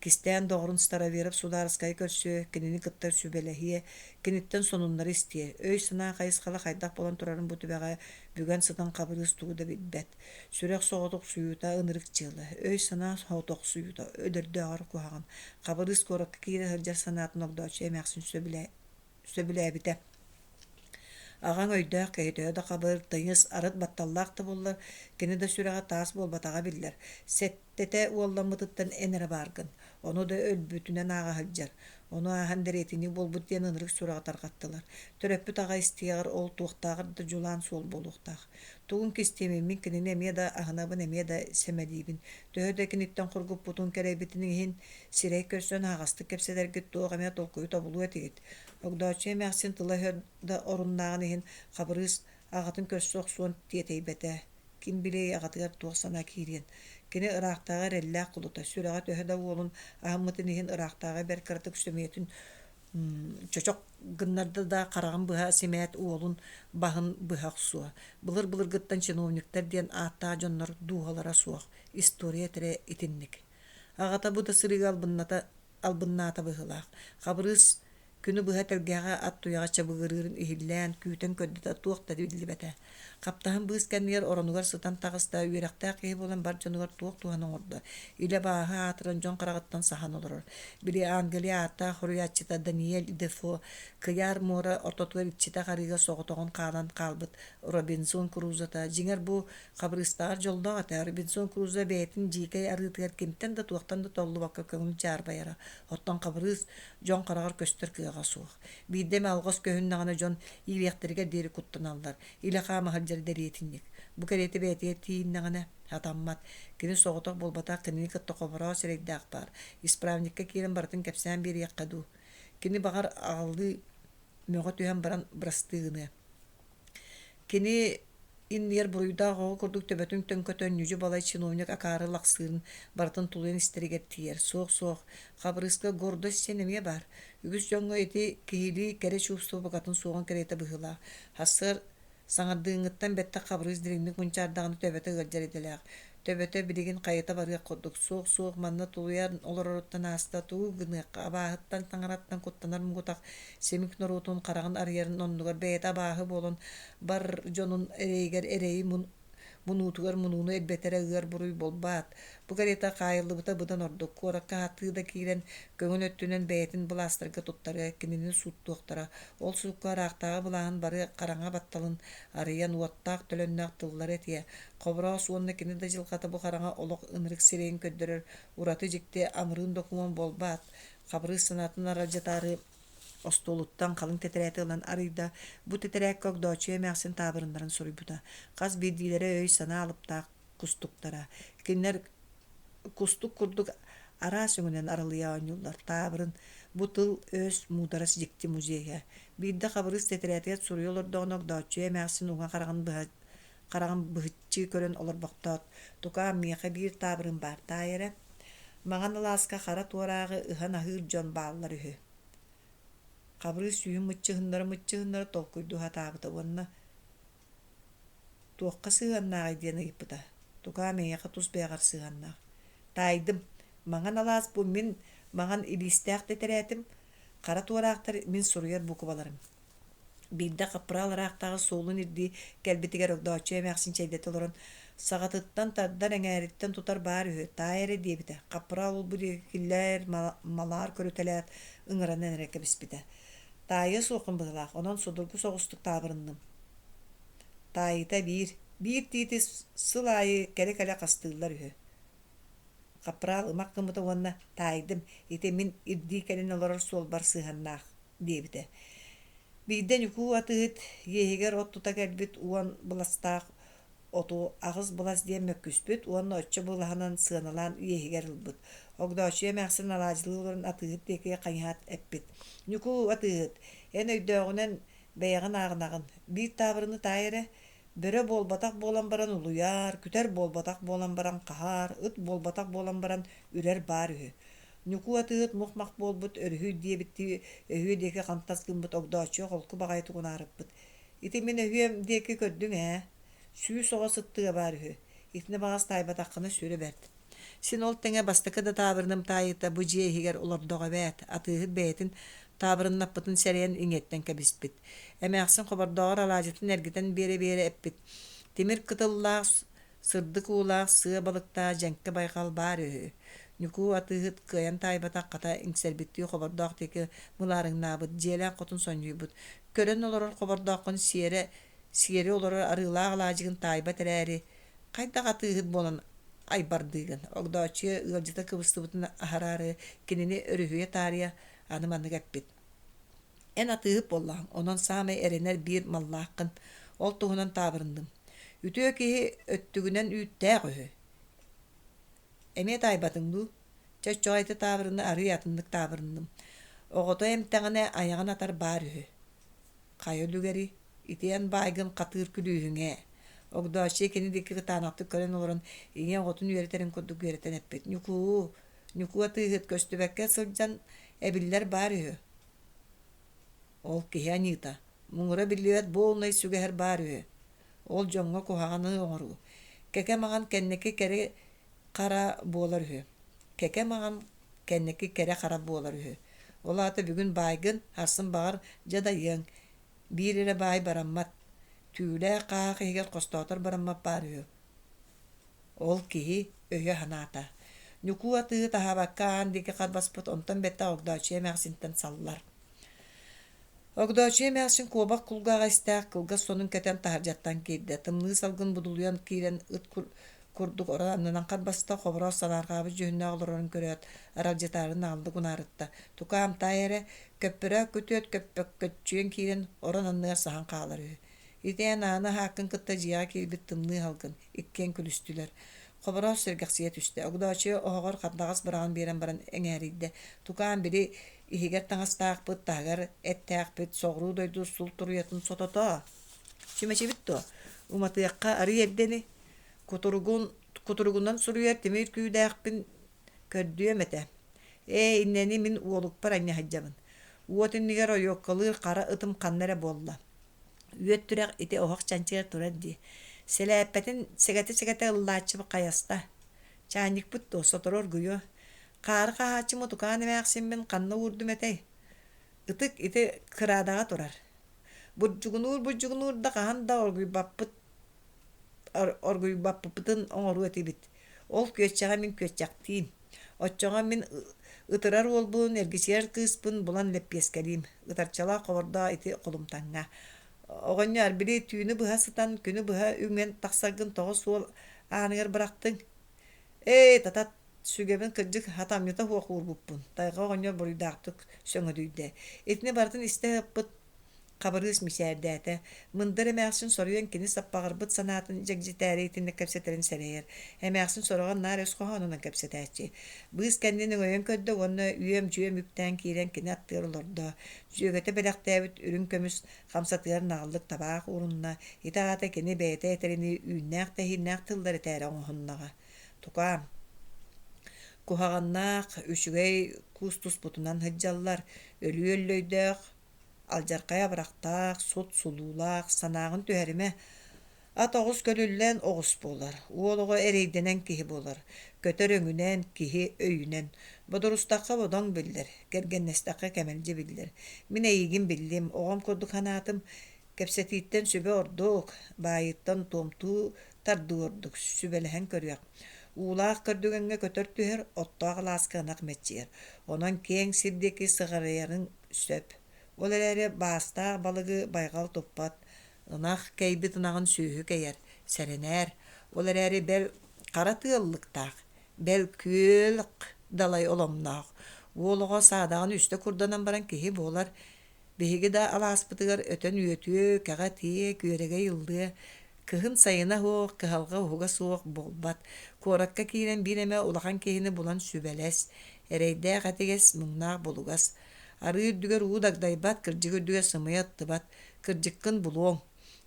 Кистээн доҕорун Староверов судаарыскайы көрсүө, кинини кытта сүбэлэһиэ, киниттэн сонуннары истиэ. Өй-санаа хайысхала хайдах буолан турарын бу түбэҕэ бүгэн сытан Хабырыыс тугу да билбэт. Сүрэх соҕотохсуйуута ынырык дьыала, өй-санаа соҕотохсуйуута өлөрдөөҕөр куһаҕан. Хабырыыс куоракка киирэ сылдьар санаатын Огдооччу эмээхсин сөбүлээбитэ. Аҕаҥ өйдөөх киһи төһө да хабыр, тыйыс, арыт батталлаах да буоллар, кини да сүрэҕэ таас буолбатаҕа биллэр. Сэттэтэ уолламмытыттан эн эрэ бааргын, ону да өлбүтүнэн ааҕа сылдьар. Ону ааһан дэриэтинньик буолбут диэн ынырык сураҕы тарҕаттылар. Төрөппүт аҕа истиэҕэр ол туохтааҕар да дьулаан суол буолуохтаах. Тугун кистиэмий, мин кинини эмиэ да аһынабын, эмиэ да сэмэлиибин. Төһө да киниттэн хоргуппутун кэрэйбитин иһин, сирэй көрсөн аһаҕастык кэпсэтэргит туох эмэ толкуйу тобулуо этигит. Огдооччу эмээхсин тыла-өһө да оруннааҕын иһин Хабырыыс аҕатын көрсө охсуон тиэтэйбэтэ. Ким билиэй аҕатыгар туох санаа киириэн. Кини ыраахтааҕы эрэллээх кулута, сүрэҕэ төһө да уолун аһыммытын иһин ыраахтааҕы бэрт кыратык сөмүйэтин чочох гыннарда да хараҕын быһа симээт уолун баһын быһа охсуо. Былыр-былыргыттан чиновниктар диэн ааттаах дьоннор дууһалара суох, история этэрэ итинник. Аҕата бу да сырыыга албынната албыннаата быһыылаах. Хабырыыс күнү быһа тэлгэһэҕэ ат туйаҕа чабыгырыырын иһиллээн, күүтэн көрдө да туох да биллибэтэ. Хаптаһын быыс кэннигэр оронугар сытан таҕыста, үөрэхтээх киһи буолан бар дьонугар туох туһаны оҥордо, илэ бааһы аатыран дьон хараҕыттан саһан олорор. Били Англия ааттаах хоруйааччыта Даниэль Дефо Кыйаар муора ортотугар иччитэх арыыга соҕотоҕун хаалан хаалбыт Робинзон Крузота, дьиҥэр бу Хабырыыстааҕар дьоллоох этэ, Робинзон Крузо бэйэтин дьиикэй арыытыгар кимтэн да туохтан да толлубакка көҥүл дьаарбайара. Оттон Хабырыыс дьон хараҕар көстөр кыаҕа суох. Биирдэ эмэ алҕас көһүннэҕинэ дьон иириэхтэригэр диэри куттаналлар, илэ хаама сылдьар дэриэтинньик. Бу кэриэтэ бэйэтигэр тиийиннэҕинэ, сатаммат. Кини соҕотох буолбатах, кинини кытта хобороо сирэйдээх баар. Исправникка киирэн барытын кэпсээн биэриэххэ дуу. Кини баҕар аҕалыы мөҕө түһэн баран бырастыы гыныа. Кини иннигэр буруйдаах оҕо курдук төбөтүн төҥкөтөн ньүдьү-балай чиновник акаары лахсыырын барытын тулуйан истэригэр тиийэр. Суох-суох, Хабырыыска гордость диэн эмиэ баар. Үгүс дьоҥҥо ити киһилии кэрэ чувство букатын суоҕун кэриэтэ быһыылаах. Сарсыар саҥардыыҥҥыттан бэттэх Хабырыыс дириҥник мунчаардаҕына төбөтө ыалдьар идэлээх. Төбөтө билигин хайыта барыах курдук. Суох-суох, манна тулуйан олороруттан ааста, тугу гыныахха, абааһыттан, таҥараттан куттанар муҥутах симик норуотун хараҕын арыйарын оннугар бэйэтэ абааһы буолан бар дьонун эрэйигэр эрэйи мунуутугар мунууну элбэтэрэ ыар буруй буолбаат. Бу кэриэтэ хаайыллыбыта быдан ордук. Куоракка хатыы да киирэн, көҥүл өттүнэн бэйэтин былаастарга туттарыа, кинини сууттуохтара. Ол суукка ыраахтааҕы былааһын бары хараҥа батталын арыйан, уоттаах-төлөннөөх тыллары этиэ. Хобороос уонна кини да дьылҕата бу хараҥа олох ынырык сирэйин көрдөрөр ураты дьикти амырыын докумуон буолбаат. Хабырыыс санаатын аралдьытаары остуолуттан халыҥ тэтэрээти ылан арыйда. Бу тэтэрээккэ Огдооччуйа эмээхсин таабырыннарын суруйбута. Хас биирдиилэрэ өй-санаа алыптаах кустуктара. Кинилэр кустук курдук араас өҥүнэн аралыйа оонньууллар. Таабырын бу тыл-өс муударас дьикти музейа. Биирдэ Хабырыыс тэтэрээтигэр суруйа олордоҕуна Огдооччуйа эмээхсин уҥа хараҕын быһа хараҕын быһыччыы көрөн олорбохтоот, «Тукаам, миэхэ биир таабырын баар, таай эрэ. Маҥан алааска хара туорааҕы ыһан аһыыр дьон бааллар үһү». Хабырыыс сүүһүн мыччыһыннара-мыччыһыннара толкуйдуу сатаабыта уонна «Туохха сыһыаннааҕый?» диэн ыйыппыта. «Тукаам, эйиэхэ тус бэйэҕэр сыһыаннаах». «Таайдым. Маҥан алаас бу мин маҥан илиистээх тэтэрээтим, хара туораахтар мин суруйар буукубаларым». Биирдэ хаппыраал ыраахтааҕы суолун ирдии кэлбитигэр Огдооччуйа эмээхсин чэйдэтэ олорон, «Саҕатыттан тардар, эҥээриттэн тутар баар үһү, таай эрэ» диэбитэ. Хаппыраал ол-бу диэки киллээр, малаар көрүтэлээт, ыҥыранан эрэ кэбиспитэ. «Таайыа суоххун быһыылаах, онон судургу соҕустук таабырынным. Таайыыта биир, биир тиити сыл аайы кэлэ-кэлэ хастыыллар үһү». Хаппыраал ымах гыммыта уонна «Таайдым, ити мин ирдии кэлин олорор суолбар сыһыаннаах» диэбитэ. Биирдэ Ньукуу атыыһыт иэһигэр от тута кэлбит уон быластаах оту аҕыс былас диэн мөккүспүт уонна оччо былаһынан сыаналаан иэһигэр ылбыт. Огдооччуйа эмээхсин алаадьылыы олорон атыыһыт диэки хайыһаат эппит: «Ньукуу атыыһыт, эн өйдөөҕүнэн бэйэҕин ааҕынаҕын, биир таабырыны таай эрэ, Бөрө буолбатах буолан баран улуйар, күтэр буолбатах буолан баран хаһар, ыт буолбатах буолан баран үрэр баар үһү. Ньукуу атыыһыт мух-мах буолбут өрүһүй диэбиттии өһүө диэки хантас гыммыт Огдооччуйа холку баҕайытык унаарыппыт. Ити мин өһүөм диэки көрдүҥ ээ, 100 оҕо сыттыга баар үһү. Итини баҕас таайбатаххына сүрэ бэрт. Син ол тэҥэ бастакы да таабырыным таайыыта бу дьиэ иһигэр олордоҕо эбээт, атыыһыт бэйэтин таабырыннаппытын сэрэйэн иҥиэттэн кэбиспит. Эмээхсин хобордооҕор алаадьытын эргитэн биэрэ-биэрэ эппит: «Тимир кытыллаах, сырдык уулаах сыа балыктаах дьэҥкэ байҕал баар үһү». Ньукуу атыыһыт кыайан таайбатах хата иҥсэрбиттии хобордоох диэки мылаарыҥнаабыт, дьиэлээх хотун сонньуйбут: «Көрөн олорор хобордооххун сиэрэ сиэри олорор арыылаах алаадьыгын таайбат эрээри, хайдах атыыһыт буолан айбардыыгын?» Огдооччуйа ыалдьыта кыбыстыбытын аһараары кинини өрүһүйэ таарыйа аны маннык эппит: «Эн атыыһыт буоллаҕыҥ, онон саамай эрэнэр биир маллааххын, ол туһунан таабырынным. Үтүө киһи өттүгүнэн үүттээх үһү. Эмиэ таайбатыҥ дуу? Чэ, оччоҕо ити таабырыны арыый атыннык таабырынным. Оҕото эмтэҕинэ айаҕын атар баар үһү. Хайа үлүгэрий, ити эн баайгын хатыыр күлүүһүҥ ээ. Огдооччуйа кини диэки кытаанахтык көрөн олорон, ийэ оҕотун үөрэтэрин курдук үөрэтэн эппит: «Ньукуу, Ньукуу атыыһыт көстүбэккэ сылдьан эбиллэр баар үһү. Ол киһи аньыыта, муҥура биллибэт буолунай сүгэһэр баар үһү. Ол дьоҥҥо куһаҕаны оҥоруу. Кэкэ маҥан кэнники кэрэ хара буолар үһү. Кэкэ маҥан кэнники кэрэ хара буолар үһү. Ол аата бүгүн баайгын, сарсын баҕар дьадайыаҥ. Биир эрэ баай бараммат. Түүлээх хааһах иһигэр хостоотор бараммат баар үһү. Ол киһи өйө-санаата. Ньукуу атыыһы таһаабакка аан диэки харбаспыт, онтон бэттэх Огдооччуйа эмээхсинтэн саллар. Огдооччуйа эмээхсин куобах кулгааҕа истээх кылгас сонун кэтэн таһырдьаттан киирдэ. Тымныы салгын будулуйан киирэн ыт курдук орон аннынан харбаста, хобороос санаарҕаабыт дьүһүннээх олорорун көрөөт, аралдьытаарын наҕыллык унаарытта. Тукаам, таай эрэ, көппөрөөк күтүөт көппөккөччүйэн киирэн орон анныгар саһан хаалар үһү. Ити эн ааны аһааккын кытта дьиэҕэ киирбит тымныы салгын, иккиэн күлүстүлэр. Хобороос сэргэхсийэ түстэ. Огдооччуйа оһоҕор хардаҕас быраҕан биэрэн баран эҥээрийдэ. Тукаам, били иһигэр таҥастаахпыт, таһыгар эттээхпит, соҕуруу дойду сул туруйатын сотото. Чүмэчибит дуо? Уматыахха арый эрдэни. Кутуругун, кутуругунан суруйар тимир күүдээхпин көрдүөм этэ. Ээ, иннэни мин уолукпар анньа сылдьабын. Уот иннигэр ойуоккалыыр хара ытым ханна эрэ буолла. Үөт түрэх ити оһох чанчыгар турар дии. Сэлээппэтин сэгэтэ-сэгэтэ ыллааччы хайаста. Чаанньыкпыт дуо, сотору оргуйуо. Хаары хаһааччы мутукаан эмээхсиммин ханна уурдум этэй? Ытык ити кыраадаҕа турар. Бурдьугунуур-бурдьугунуур да хаһан да оргуйбаппыт оргуйбаппытын оҥоруо этибит. Ол күөччэҕи мин күөччэхтиим. Оччоҕо мин ытырар уолбун, эргичийэр кыыспын булан лэппиэскэлиим. Ытарчалаах хобордоох ити холумтаҥҥа. Оҕонньоор, били түүнү быһа сытан, күнү быһа үҥэн тахсаргын тоҕо суол ааныгар бырахтыҥ? Ээ, татат, сүгэбин кырдьык хатамньыта суох уурбуппун, тайҕа оҕонньор буруйдаахтык сөҥөдүйдэ. Итини барытын истэ сыппыт Хабырыыс мичээрдээтэ, мындыр эмээхсин соруйан кини саппаҕырбыт санаатын дьэгдьитээри итинник кэпсэтэрин сэрэйэр. Эмээхсин сороҕор наар өс хоһоонунан кэпсэтээччи. Быыс кэннин өҥөйөн көрдө уонна үөм-дьүөм үктээн киирэн кини аттыгар олордо. Дьүөгэтэ бэлэхтээбит үрүҥ көмүс хамсатыгар наҕыллык табаах уурунна, ити аата кини бэйэтэ этэринии үүннээх-тэһииннээх тыллар этээри оҥоһуннаҕа. Тукаам, куһаҕаннаах, үчүгэй куустуспутунан сылдьаллар, өлүү өллөйдөөх, Алдьархай абырахтаах, сут сулуулаах, санааҕын түһэримэ. Ат оҕус көлүллэн оҕус буолар, уол оҕо эрэйдэнэн киһи буолар, көтөр өҥүнэн, киһи өйүнэн. Бодорустахха бодоҥ биллэр, кэргэннэстэххэ кэмэлдьи биллэр. Мин эйигин биллим, оҕом курдук санаатым. Кэпсэтииттэн сүбэ ордук, баайыттан туомтуу тардыы ордук, сүбэлэһэн көрүөх. Уулаах көрдүгэҥҥэ көтөр түһэр, оттоох алааска ынах мэччийэр. Онон киэҥ сир диэки сыҕарыйарыҥ сөп. Ол эрээри баастаах балыгы байҕал туппат, ынах кэйбит ынаҕын сүөһү кэйэр, сэрэнээр. Ол эрээри бэл хара тыаллыктаах, бэл күөл далай оломноох. Уол оҕо саадаҕын үстэ курданан баран киһи буолар. Биһиги да алааспытыгар өтөн үөтүө, кэҕэ этиэ, күөрэгэй ыллыа. Кыһын сайына суох, кыһалҕа уһуга суох буолбат. Куоракка киирэн биир эмэ улахан киһини булан сүбэлэс. Эрэйдээх этигэс, муҥнаах булугас. Арыы үрдүгэр уу дагдайбат, кырдьык үрдүгэр сымыйа ыттыбат. Кырдьыккын булуоҥ.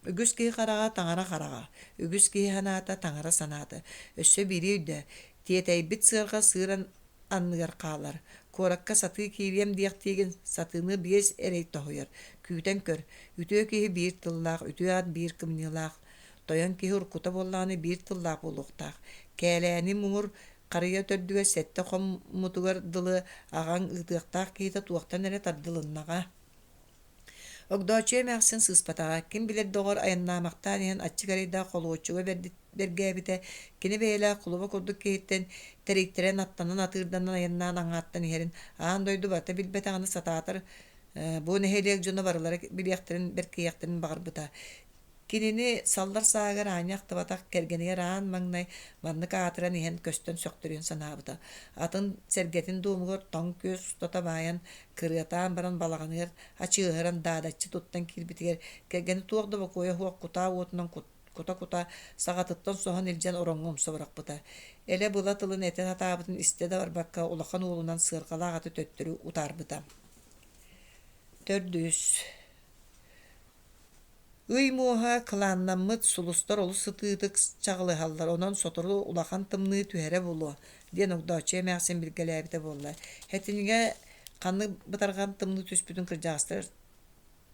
Үгүс киһи хараҕа таҥара хараҕа, үгүс киһи санаата таҥара санаата. Өссө биири өйдөө, тиэтэйбит сыарҕа сыыран анныгар хаалар. Куоракка сатыы киириэм диэхтиигин, сатыыны биэс эрэй тоһуйар. Күүтэн көр, үтүө киһи биир тыллаах, үтүө аат биир кымньыылаах. Тойон киһи уруккута буоллаҕына биир тыллаах буолуохтаах. Кээлээни муҥур. Харыйа төрдүгэр сэттэ хоммутугар дылы аҕаҥ ыытыахтаах киһитэ туохтан эрэ тардылыннаҕа. Огдооччуйа эмээхсин сыыспатаҕа, ким билэр доҕор айаннаамахтаан иһэн аччык эрэйдээх холуочуга бэргээбитэ, кини бэйэлээх кулуба курдук киһиттэн тэрийтэрэн аттанан атыырданан айаннаан аҥааттан иһэрин аан дойду барыта билбэтэҕинэ сатаатар бу нэһилиэк дьоно барылара билиэхтэрин бэркиһиэхтэрин баҕарбыта. Кинини саллар сааһыгар аанньа ахтыбатах кэргэнигэр аан маҥнай маннык аатыран иһэн көстөн сөхтөрүөн санаабыта. Атын сэргэтин дуомугар тоҥ күөс устата баайан, кырыатаан баран балаҕаныгар ачыаһыран даадаччы туттан киирбитигэр кэргэнэ туох да бокуойа суох кутаа уотунан кута-кута саҕатыттан соһон илдьэн ороҥҥо умса бырахпыта. Элэ-была тылын этэ сатаабытын истэ да барбакка улахан уолунан сыарҕалаах аты төттөрү утаарбыта. Төрдүс Ый муоһа кылааннаммыт сулустар олус сытыытык чаҕылыһаллар, онон сотору улахан тымныы түһэрэ буолуо, диэн Огдооччуйа эмээхсин билгэлээбитэ буолла. Хэтинигэ ханнык бытарҕан тымныы түспүтүн кырдьаҕастар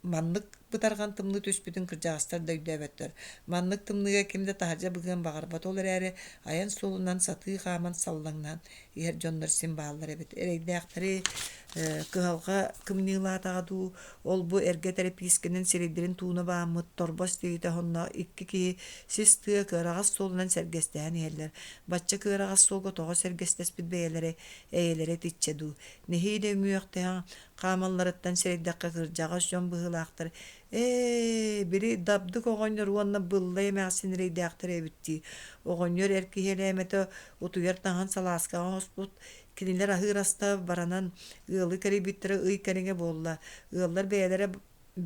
Маннык бытарҕан тымныы түспүтүн кырдьаҕастар да өйдөөбөттөр. Маннык тымныыга ким да таһырдьа быгыан баҕарбат, ол эрээри айан суолунан сатыы хааман саллаҥнаан иһэр дьоннор син бааллар эбит. Эрэйдээхтэри кыһалҕа кымньыылаатаҕа дуу, ол-бу эргэ тэрэпиискэнэн сирэйдэрин тууна бааммыт торбос тириитэ оһонноох икки киһи сис тыа кыараҕас суолунан сэргэстэһэн иһэллэр. Бачча кыараҕас суолга тоҕо сэргэстэспит бэйэлэрэ эйэлэрэ итиччэ дуу. Нэһиилэ үҥүөхтэһэн хаамалларыттан сэрэйдэххэ кырдьаҕас дьон быһыылаахтар ээ били Дабдык оҕонньор уонна Быллай эмээхсин эрэйдээхтэр эбит дии оҕонньор эр киһи элээмэтэ утуйар таҥаһын салааскаҕа оҥоспут кинилэр аһыыр аста баранан ыалы кэрийбиттэрэ ый кэриҥэ буолла ыаллар бэйэлэрэ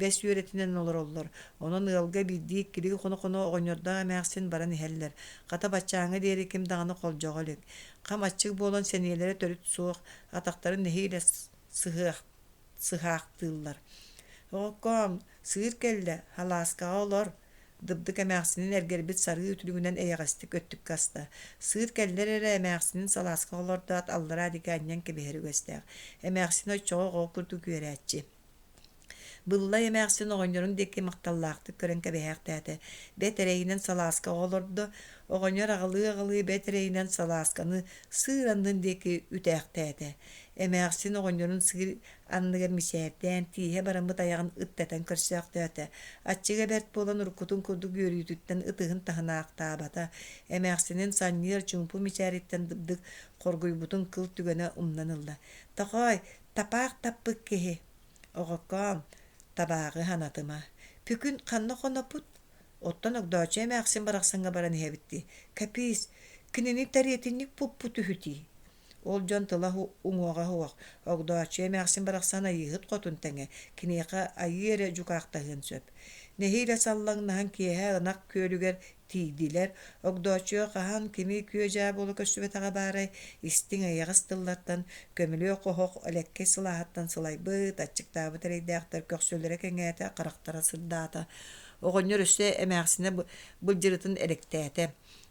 бэс үөрэтинэн олороллор онон ыалга биирдии-иккилии хоно-хоно оҕонньордоох эмээхсин баран иһэллэр хата баччааҥҥа диэри ким даҕаны холдьоҕо илик хам аччык буолан сэниэлэрэ төрүт суох атахтарын нэһиилэ сыһыах сыһаахтыыллар Оҕоккоом, сыыр кэллэ, халааскаҕа олор Дыбдык эмээхсинин эргэрбит сарыы үтүлүгүнэн эйэҕэстик өттүккэ аста. Сыыр кэллэр эрэ эмээхсинин салааскаҕа олордоот аллараа диэки анньан кэбиһэр үгэстээх. Эмээхсин оччоҕо оҕо курдук үөрээччи. Быллай эмээхсин оҕонньорун диэки махталлаахтык көрөн кэбиһээхтээтэ. Бэт эрэйинэн салааскаҕа олордо. Оҕонньор аҕылыы-аҕылыы бэт эрэйинэн салаасканы сыыр аннын диэки үтээхтээтэ. Эмээхсин оҕонньорун сыыр анныгар мичээрдээн, тииһэ бараммыт айаҕын ыттатан көрсөөхтөөтө. Аччыга бэрт буолан уруккутун курдук үөрүүтүттэн ытыһын таһынаахтаабата. Эмээхсинин санньыар чуумпу мичээриттэн дыбдык хоргуйбутун кыл түгэнэ умнан ылла. «Тохой, тапаах таппыт киһи!» «Оҕоккоом, табааҕы санатыма. Бүгүн ханна хоноппут?» Оттон Огдооччу эмээхсин барахсаҥҥа баран иһэбит дии. Кэпиис, кинини тэриэтинньик пуппут үһү дии. Ол дьон тыла уҥуоҕа суох, Огдооччуйа эмээхсин барахсан Айыыһыт хотун тэҥэ, киниэхэ айыы эрэ дьукаахтаһыан сөп. Нэһиилэ саллаҥнаһан киэһэ ынах күөлүгэр тиийдилэр, Огдооччуйа хаһан кими күө-дьаа буола көрсүбэтэҕэ баарай, истиҥ эйэҕэс тыллартан, көмүлүөк оһох элэккэй сылааһыттан сылайбыт, аччыктаабыт эрэйдээхтэр көхсүлэрэ кэҥээтэ, харахтара сырдаата. Оҕонньор өссө эмээхсинэ былдьырытын элэктээтэ.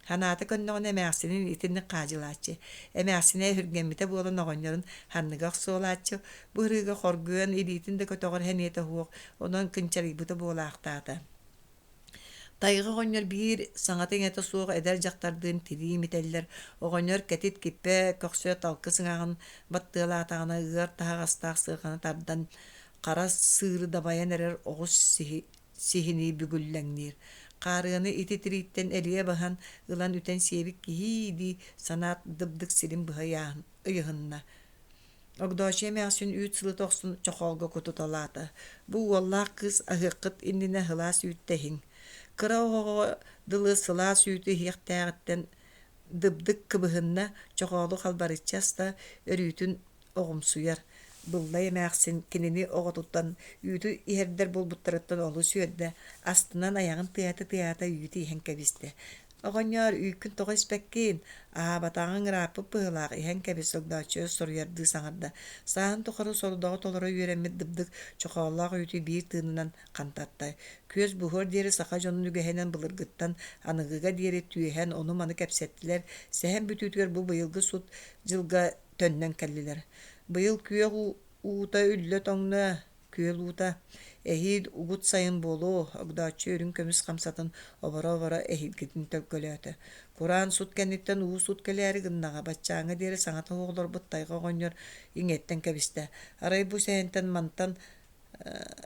Санаата көннөҕүнэ эмээхсинин итинник хаадьылааччы. Эмээхсинэ өһүргэммитэ буолан оҕонньорун санныга охсуолааччы, бу ырыыга хоргуйан илиитин да көтөҕөр сэниэтэ суох, онон кынчарыйбыта буолаахтаата. Тайҕа оҕонньор биир саҥата-иҥэтэ суох эдэр дьахтардыын тирии имитэллэр, оҕонньор кэтит киппэ көхсө талкы сыҥаҕын баттыалаатаҕына ыар таһаҕастаах сыарҕаны тардан хара сыыры дабайан эрэр оҕус сиһинии бүгүллэҥниир. Хаарыаны ити тирииттэн элиэ баһан ылан үтэн сиэбит киһии дии санаат дыбдык сирин быһа ыйыһынна. Огдооччуйа эмээхсин үүт сылыта охсун чохоолго кутуталаата. Бу уоллаах кыыс аһыаххыт иннинэ сылаас үүттэ иһиҥ. Кыра оҕоҕо дылы сылаас үүтү иһиэхтээҕиттэн дыбдык кыбыһынна, чохоолу халбарыччы аста, өрүүтүн оҕумсуйар. Быллай эмээхсин кинини оҕотуттан үүтү иһэрдэр буолбуттарыттан олус үөрдэ, астынан айаҕын тыаһата-тыаһата үүтү иһэн кэбистэ. «Оҕонньоор, үүккүн тоҕо испэккин? Аһаабатаҕыҥ ырааппыт быһыылаах, иһэн кэбис» Огдооччуйа соруйардыы саҥарда. Сааһын тухары сорудаҕы толоро үөрэммит дыбдык чохооллоох үүтү биир тыынынан хантатта. Күөс буһуор диэри саха дьонун үгэһинэн былыргыттан аныгыга диэри түөһэн ону-маны кэпсэттилэр, сэһэн бүтүүтүгэр бу быйылгы сут дьылга төннөн кэллилэр. Быйыл күөх уута үллэ тоҥно. Күөл уута эһиил угут сайын буолуо, Огдооччу үрүҥ көмүс хамсатын оборо-оборо эһиилгитин төлкөлөөтө. Кураан сут кэнниттэн уу сут кэлээри гыннаҕа, баччааҥҥа диэри саҥата суох олорбут тайҕа оҕонньор иҥиэттэн кэбистэ. Арай бу сэһэнтэн мантан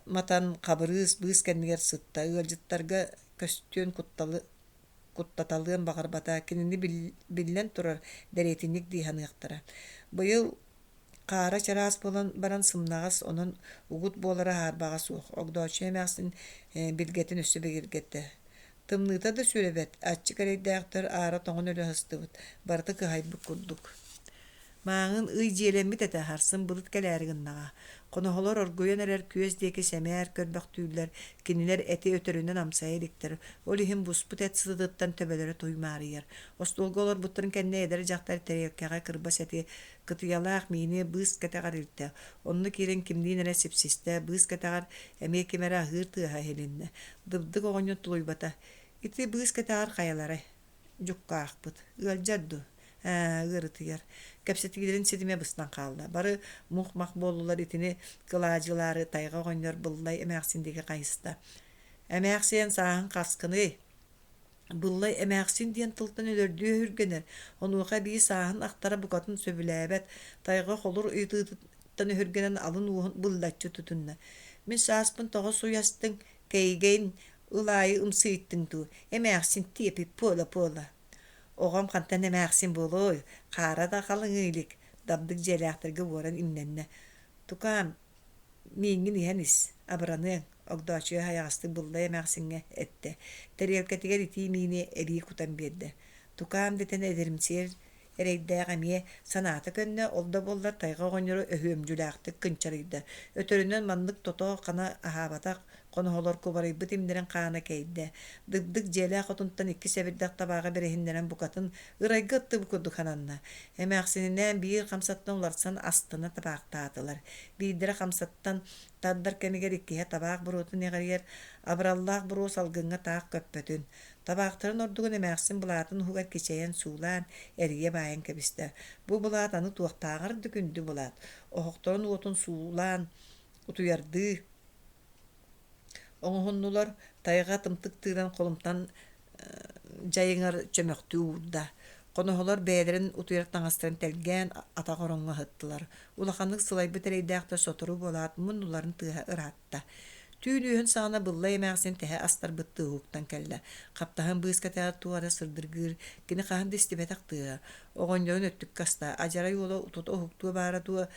матан Хабырыыс быыс кэннигэр сытта, ыалдьыттарга көстүөн кутталы куттаталыан баҕарбата, кинини биллэн турар дэриэтинньик дии саныахтара. Быйыл хаара чараас буолан баран сымнаҕас, онон угут буолара хаарбаҕа суох. Огдооччуйа эмээхсин билгэтин өссө бигэргэттэ. Тымныыта да сүрэ бэрт, аччык эрэйдээхтэр аара тоҥон өлө сыстыбыт, барыта кыһайбыт курдук. Мааҥын ый дьиэлэммит этэ, сарсын былыт кэлээри гыннаҕа. Хоноһолор оргуйан эрэр күөс диэки сэмээр көрбөхтүүллэр, кинилэр эти өтөрүнэн амсайа иликтэр, ол иһин буспут эт сытытыттан төбөлөрө туймаарыйар. Остуолга олорбуттарын кэннэ эдэр дьахтар тэриэлкэҕэ кырбас эти, кытыйалаах миини быыс кэтэҕэр илтэ. Онно киирэн кимниин эрэ сипсистэ, быыс кэтэҕэр эмиэ ким эрэ аһыыр тыаһа иһилиннэ. Дыбдык оҕонньор тулуйбата: «Ити быыс кэтэҕэр хайаларай?» Дьуккаахпыт. Ыалдьар дуу? Ээ, ыарытыйар. Кэпсэтиилэрин ситимэ быстан хаалла. Бары мух-мах буоллулар итини кылаадьылаары тайҕа оҕонньор Быллай эмээхсин диэки хайыста. Эмээхсиэн сааһын хаскыный? Быллай эмээхсин диэн тылтан өлөрдүү өһүргэнэр, онуоха эбии сааһын ахтара букатын сөбүлээбэт, тайҕа холур ыйытыытыттан өһүргэнэн алын уоһун быллаччы тутунна. Мин сааспын тоҕо суйастыҥ, кэйгэйин Ыл аайы ымсыйыттыҥ дуу, эмээхсин тиэпи буола-буола. Оҕом хантан эмээхсин буолуой, хаара да халыҥыы илик, дабдык дьиэлээхтэргэ уоран имнэннэ. Тукаам, мииҥҥин иһэн ис, абыраныаҥ, Огдооччуйа хайаҕастык Быллай эмээхсиҥҥэ эттэ, тэриэлкэтигэр итии миини эбии кутан биэрдэ. Тукаам дэтэн эдэримсийэр эрэйдээх эмиэ санаата көннө, ол да буоллар тайҕа оҕонньоро өһүөмдьүлээхтик кынчарыйда. Өтөрүнэн маннык тото-хана аһаабатах хоноһолор кубарыйбыт имнэрин хаана кэйдэ. Дыбдык дьиэлээх отунтан икки сэбирдэх табааҕы бэриһиннэрэн букатын ырайга ыттыбыт курдук сананна. Эмээхсининээн биир хамсаттан уларсан астына табаахтаатылар. Биирдэрэ хамсаттан тардар кэмигэр иккиһэ табаах буруотун эҕирийэр, абыраллаах буруо салгыҥҥа таах көппөтүн. Табаахтарын ордугун эмээхсин былаатын уһугар кичэйэн суулаан, эрийэ баайан кэбистэ. Бу былаат аны туохтааҕар да күндү былаат. Оһохторун уотун суулаан утуйардыы оҥоһуннулар, тайҕа тымтык тыыран холумтан дьайыҥар чөмөхтүү уурда. Хоноһолор бэйэлэрин утуйар таҥастарын тэлгээн атах ороҥҥо ыһыттылар. Улаханнык сылайбыт эрэйдээхтэр сотору буолаат муннуларын тыаһа ыраатта. Түүн үөһүн саҕана Быллай эмээхсин тэһэ астарбыттыы уһуктан кэллэ. Хаптаһын быыска тэҕэр туох эрэ сырдыргыыр, кини хаһан да истибэтэх тыаһа. Оҕонньорун өттүккэ аста, адьарай уола тута уһуктуо баара дуо,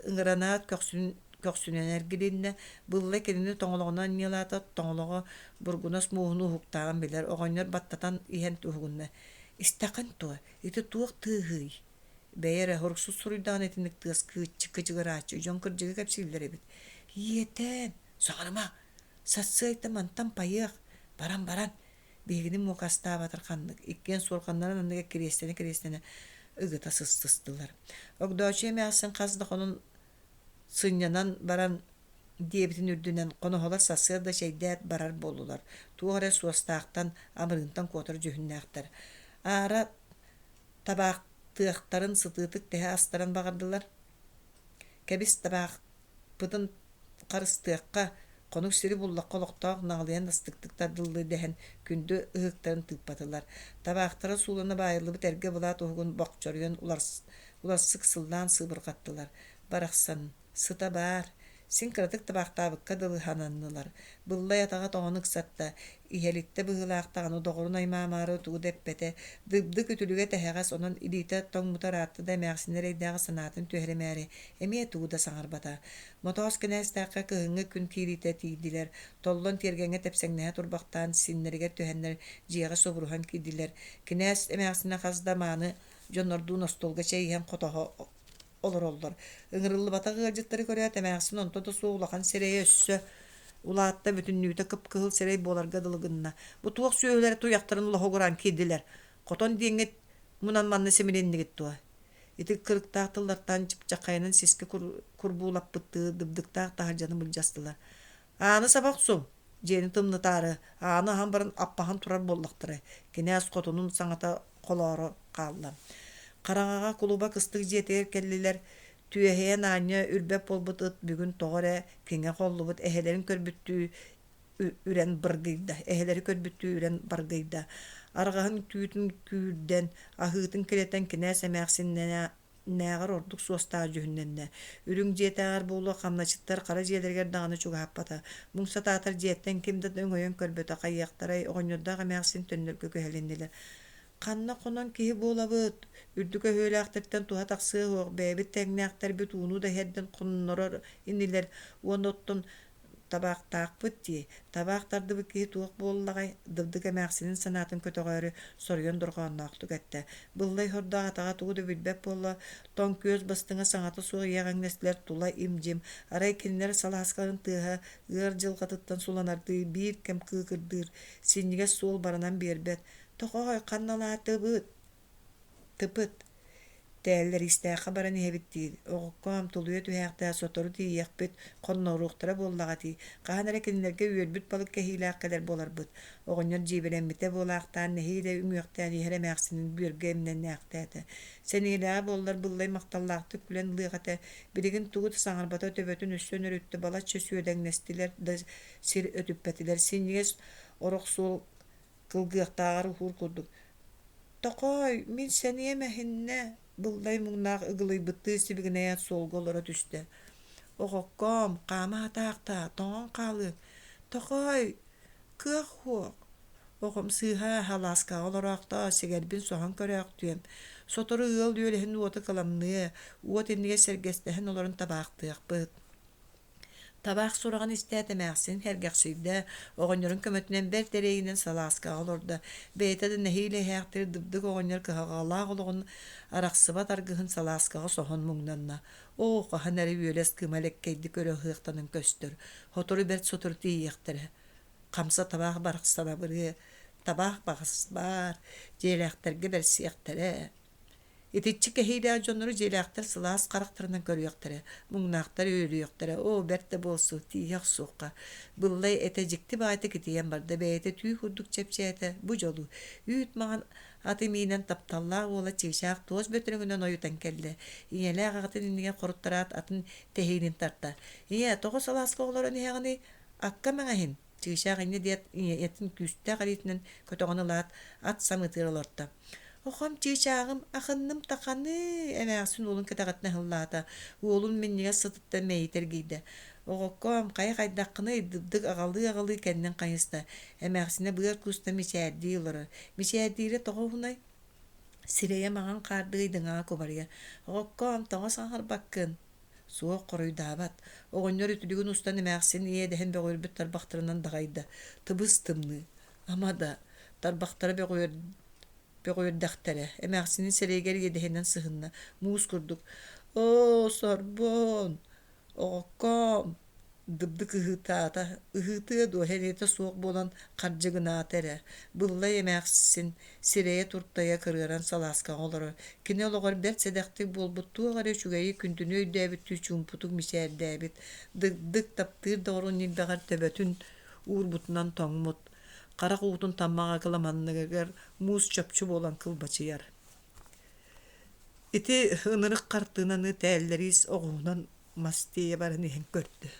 ыҥыранаат көхсүн көхсүнэн эргилиннэ. Быллай кинини тоҥолоҕунан анньыалаата, тоҥолоҕо бургунас мууһун уһуктааҕын билэр, оҕонньор баттатан иһэн уһугунна: «Истэххин дуо, ити туох тыаһый?» Бэйэ эрэ һоруксут суруйдаҕына итинник тыас кыычыгырааччы дьон кырдьыгы кэпсииллэр эбит. Ийэтээн, саҥарыма, сарсыайда мантан пайыах, баран-баран, биһигини муокастаабатар ханнык, иккиэн суорҕаннарын анныгар кириэстэнэ-кириэстэнэ ыгыта сыстыстылар. Огдооччуйа эмээхсин хас да хонон сынньанан баран диэбитин үрдүнэн хоноһолор сарсыарда чэйдээт барар буоллулар. Туох эрэ суостаахтан, амырыынтан куотар дьүһүннээхтэр. Аара табаахтыахтарын сытыытык тэһэ астаран баҕардылар: «Кэбис, табаахпытын харыстыахха, хонук сири буллахха олохтоох наҕылыйан астыктык тардыллыы» дэһэн күндү ыһыктарын тыыппатылар. Табаахтара суулана баайыллыбыт эргэ былаат уһугун бохчоруйан уларсык сыллаан сыыбырҕаттылар. Барахсан, Сыта баар, син кыратык табаахтаабыкка дылы сананнылар. Быллай атаҕа тоҥон ыксатта, иһэлиттэ быһыылаах даҕаны доҕорун аймаамаары тугу да эппэтэ. Дыбдык үтүлүгэ тэһэҕэс, онон илиитэ тоҥмута ыраатта да эмээхсин эрэйдээҕи санаатын түһэримээри эмиэ тугу да саҥарбата. Мотоос кинээстээххэ кыһыҥҥы күн киириитэ тиийдилэр. Толлон тиэргэҥҥэ тэпсэҥнэһэ турбахтаан синнэригэр түһэннэр дьиэҕэ субуруһан киирдилэр. Кинээс эмээхсинэ хас да мааны дьоннордуун остуолга чэй иһэн хотоһо олороллор. Ыҥырыллыбатах ыалдьыттары көрөөт, эмээхсин онто да суох улахан сирэйэ өссө улаатта, бүтүннүүтэ кып-кыһыл сирэй буоларга дылы гынна. Бу туох сүөһүлэрэ туйахтарын лоһугураан киирдилэр. Хотон диэҥҥит мунан манна симилиннигит дуо? Ити кырыктаах тыллартан чыпчаххайынан сискэ курбуулаппыттыы дыбдыктаах таһырдьаны былдьастылар. Ааны саба охсуҥ, дьиэни тымнытаары, ааны аһан баран аппаһан турар буоллахтара, кинээс хотунун саҥата холооро хаалла. Хараҥаҕа кулуба кыстык дьиэтигэр кэллилэр. Түөһэйэн аанньа үрбэт буолбут ыт бүгүн тоҕо эрэ киҥэ холлубут эһэлэрин көрбүттүү үрэн быргыйда, эһэлэри көрбүттүү үрэн баргыйда. Арҕаһын түүтүн күүрдэн, аһыытын килэтэн кинээс эмээхсиннээҕэр ордук суостаах дьүһүннэннэ. Үрүҥ дьиэтээҕэр буолуо хамначчыттар хара дьиэлэригэр даҕаны чугаһаппата. Муҥ сатаатар дьиэттэн ким да өҥөйөн көрбөтө, хайыахтарай, оҕонньордоох эмээхсин төннөргө күһэлиннилэр. Ханна хонон киһи буолабыт, үрдүк өһүөлээхтэртэн туһа тахсыа суох, бэйэбит тэҥнээхтэрбит ууну да иһэрдэн хоннорор инилэр уонна оттон табаахтаахпыт дии, табаах тардыбыт киһи туох буоллаҕай, Дыбдык эмээхсинин санаатын көтөҕөөрү соруйан дорҕоонноохтук эттэ. Быллай сордоох атаҕа тугу да билбэт буолла, тоҥ күөс бастыҥа саҥата суох иэҕэҥнэстилэр тула им-дьим, арай кинилэр салааскаларын тыаһа ыар дьылҕатыттан суланардыы биир кэм кыыкырдыыр, синньигэс суол баранан биэрбэт, Тоҕой, ханналаатыбыт? Тыпыт, тээллэриистээххэ баран иһэбит диир, оҕоккоом тулуйа түһээхтээ сотору тиийиэхпит, хонноруохтара буоллаҕа дии, хаһан эрэ кинилэргэ үөрбүт балык кэһиилээх кэлэр буоларбыт. Оҕонньор дьиибэлэммитэ буолаахтаан нэһиилэ үҥүөхтээн иһэр эмээхсинин бүөргэ имнэннээхтээтэ. Сэниэлээҕэ буоллар Быллай махталлаахтык күлэн ылыах этэ, билигин тугу да саҥарбата төбөтүн өссө өнөрүттэ балачча сүөдэҥнэстилэр да сир өтүппэтилэр, синньигэс орох суол кылгыахтааҕар уһуур курдук «Тохой, мин сэниэм эһиннэ» Быллай муҥнаах ыгылыйбыттыы сибигинэйэн суолга олоро түстэ. «Оҕоккоом, хаама сатаахтаа, тоҥон хаалыаҥ. Тохой, кыах суох. Оҕом сыыһа халааскаҕа олороохтоо, сигэрбин соһон көрөөхтүөм. Сотору ыал үөлэһин уота кыламныа, уот иннигэр сэргэстэһэн олорон табаахтыахпыт» Табаах сураҕын истээт эмээхсин сэргэхсийдэ, оҕонньорун көмөтүнэн бэрт эрэйинэн салааскаҕа олордо, бэйэтэ да нэһиилэ иһээхтиир дыбдык оҕонньор кыһалҕалаах олоҕун арахсыбат аргыһын салааскаҕа соһон муҥнанна. Оо, хаһан эрэ үөлэс кыыма элэккэйдик өрө ыһыахтанан көстөр, сотору бэрт сотору тиийиэхтэрэ. Хамса табаах барахсан абырыа, табаах баҕас баар, дьиэлээхтэргэ бэрсиэхтэрэ. Итиччэ кэһиилээх дьоннору дьиэлээхтэр сылаас харахтарынан көрүөхтэрэ, муҥнаахтар үөрүөхтэрэ, оо, бэрт да буолсу, тиийэ охсуохха. Быллай этэ дьикти баҕайытык итийэн барда, бэйэтэ түү курдук чэпчээтэ, бу дьолу. Үүт маҥан аты миинэн тапталлаах уола чыычаах туос бөтөрөҥүнэн ойутан кэллэ. Ийэлээх аҕатын иннигэр хоруттараат атын тэһиинин тарта. «Ийээ, тоҕо салааска олорон иһэҕиний? Акка мэҥэһин!» Чыычаах инньэ диэт ийэтин күүстээх илиитинэн көтөҕөн ылаат, ат самыытыгар олорто. «Охом чыычааҕым, ахынным таханыы!» эмээхсин уолун кэтэҕиттэн ыһыллаата, уолун минньигэс сытыттан мэйиитэ эргийдэ. «Оҕоккоом, хайа хайдаххыный?» дыбдык аҕалыы-аҕалыы кэннин хайыста. Эмээхсинэ быар куустан мичээрдии олорор. Мичээрдиирэ тоҕо уһунай? Сирэйэ маҥан хаардыы ыйдаҥаҕа кубарыйар. «Оҕоккоом, тоҕо саҥарбаккын?» Суох, хоруйдаабат. Оҕонньор үтүлүгүн устан эмээхсин иэдэһин бөҕүөрбүт тарбахтарынан даҕайда. Тыбыс-тымныы. Ама да, тарбахтара бөҕүөрдэхтэрэ. Эмээхсинин сирэйигэр иэдэһинэн сыһынна. Муус курдук: «Оо, сорбон! Оҕоккоом!» Дыбдык ыһыытаата, ыһыытыа дуо, сэниэтэ суох буолан хардьыгынаата эрэ. Быллай эмээхсин сирэйэ туртайа кырыаран салааскаҕа олорор. Кини олоҕор бэрт сэдэхтик буолбут туох эрэ үчүгэйи күндүнү өйдөөбүттүү чуумпутук мичээрдээбит, дыгдык таптыыр доҕорун ньилбэҕэр төбөтүн уурбутунан тоҥмут, харах уутун таммаҕа кыламанныгар муус чопчу буолан кылбачыйар. Ити ынырык хартыынаны тээллэриис оҕуһунан мас тиэйэ баран иһэн көрдө.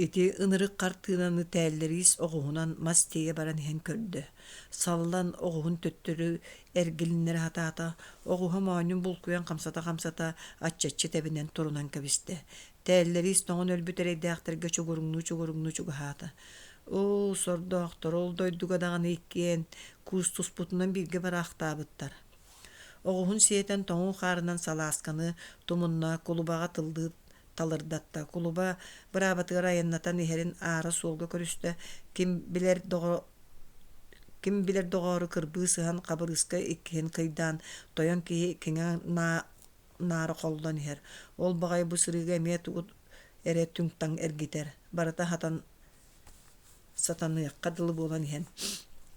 Ити ынырык хартыынаны тээллэриис оҕуһунан мас тиэйэ баран иһэн көрдө. Саллан оҕуһун төттөрү эргилиннэрэ сатаата, оҕуһа моонньун булкуйан хамсата-хамсата аччаччы тэбинэн турунан кэбистэ. Тээллэриис тоҥон өлбүт эрэйдээхтэргэ чугуруҥнуу-чугуруҥнуу чугаһаата. Оо, сордоохтор, ол дойдуга даҕаны иккиэн куустуспутунан бииргэ бараахтаабыттар. Оҕуһун сиэтэн тоҥуу хаарынан салаасканы тумунна, кулубаҕа тыллыы талырдатта. Кулуба быраабатыгар айаннатан иһэрин аара суолга көрүстэ. Ким билэр доҕо ким билэр доҕоору кырбыы сыһан Хабырыыска иккиһин кыйдаан, тойон киһи киҥэ наара холлон иһэр. Ол баҕайы бу сырыыга эмиэ тугу эрэ түҥ-таҥ эргитэр. Барыта хатан сатаныахха дылы буолан иһэн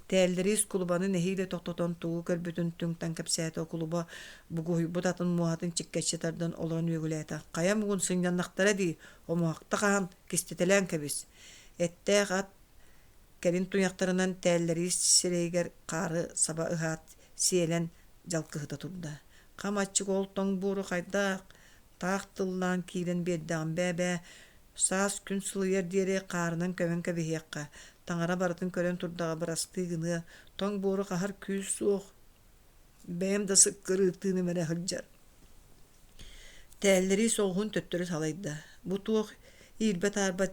Тээллэриис кулубаны нэһиилэ тохтотон тугу көрбүтүн түҥ-таҥ кэпсээтэ кулуба бугуһуйбут атын муоһатын чиккэччи тардан олорон үөгүлээтэ хайа муҥун сынньаннахтара дии омуһахта хаһан кистэтэлээн кэбис эттээх ат кэлин туйахтарынан тээллэриис сирэйигэр хаары саба ыһаат сиэлэн дьалкыһыта турда. Хам аччык ол тоҥ буору хайдах таах тыллаан киирэн биэрдэҕим бээ-бээ, саас күн сылыйар диэри хаарынан көмөн кэбиһиэххэ, таҥара барытын көрөн турдаҕа бырастыы гыныа, тоҥ буору хаһар күүс суох, бэйэм да сыккырыыр тыыным эрэ сылдьар. Тээллэрии соҕуһун төттөрү салайда: «Бу туох иирбэ-таарба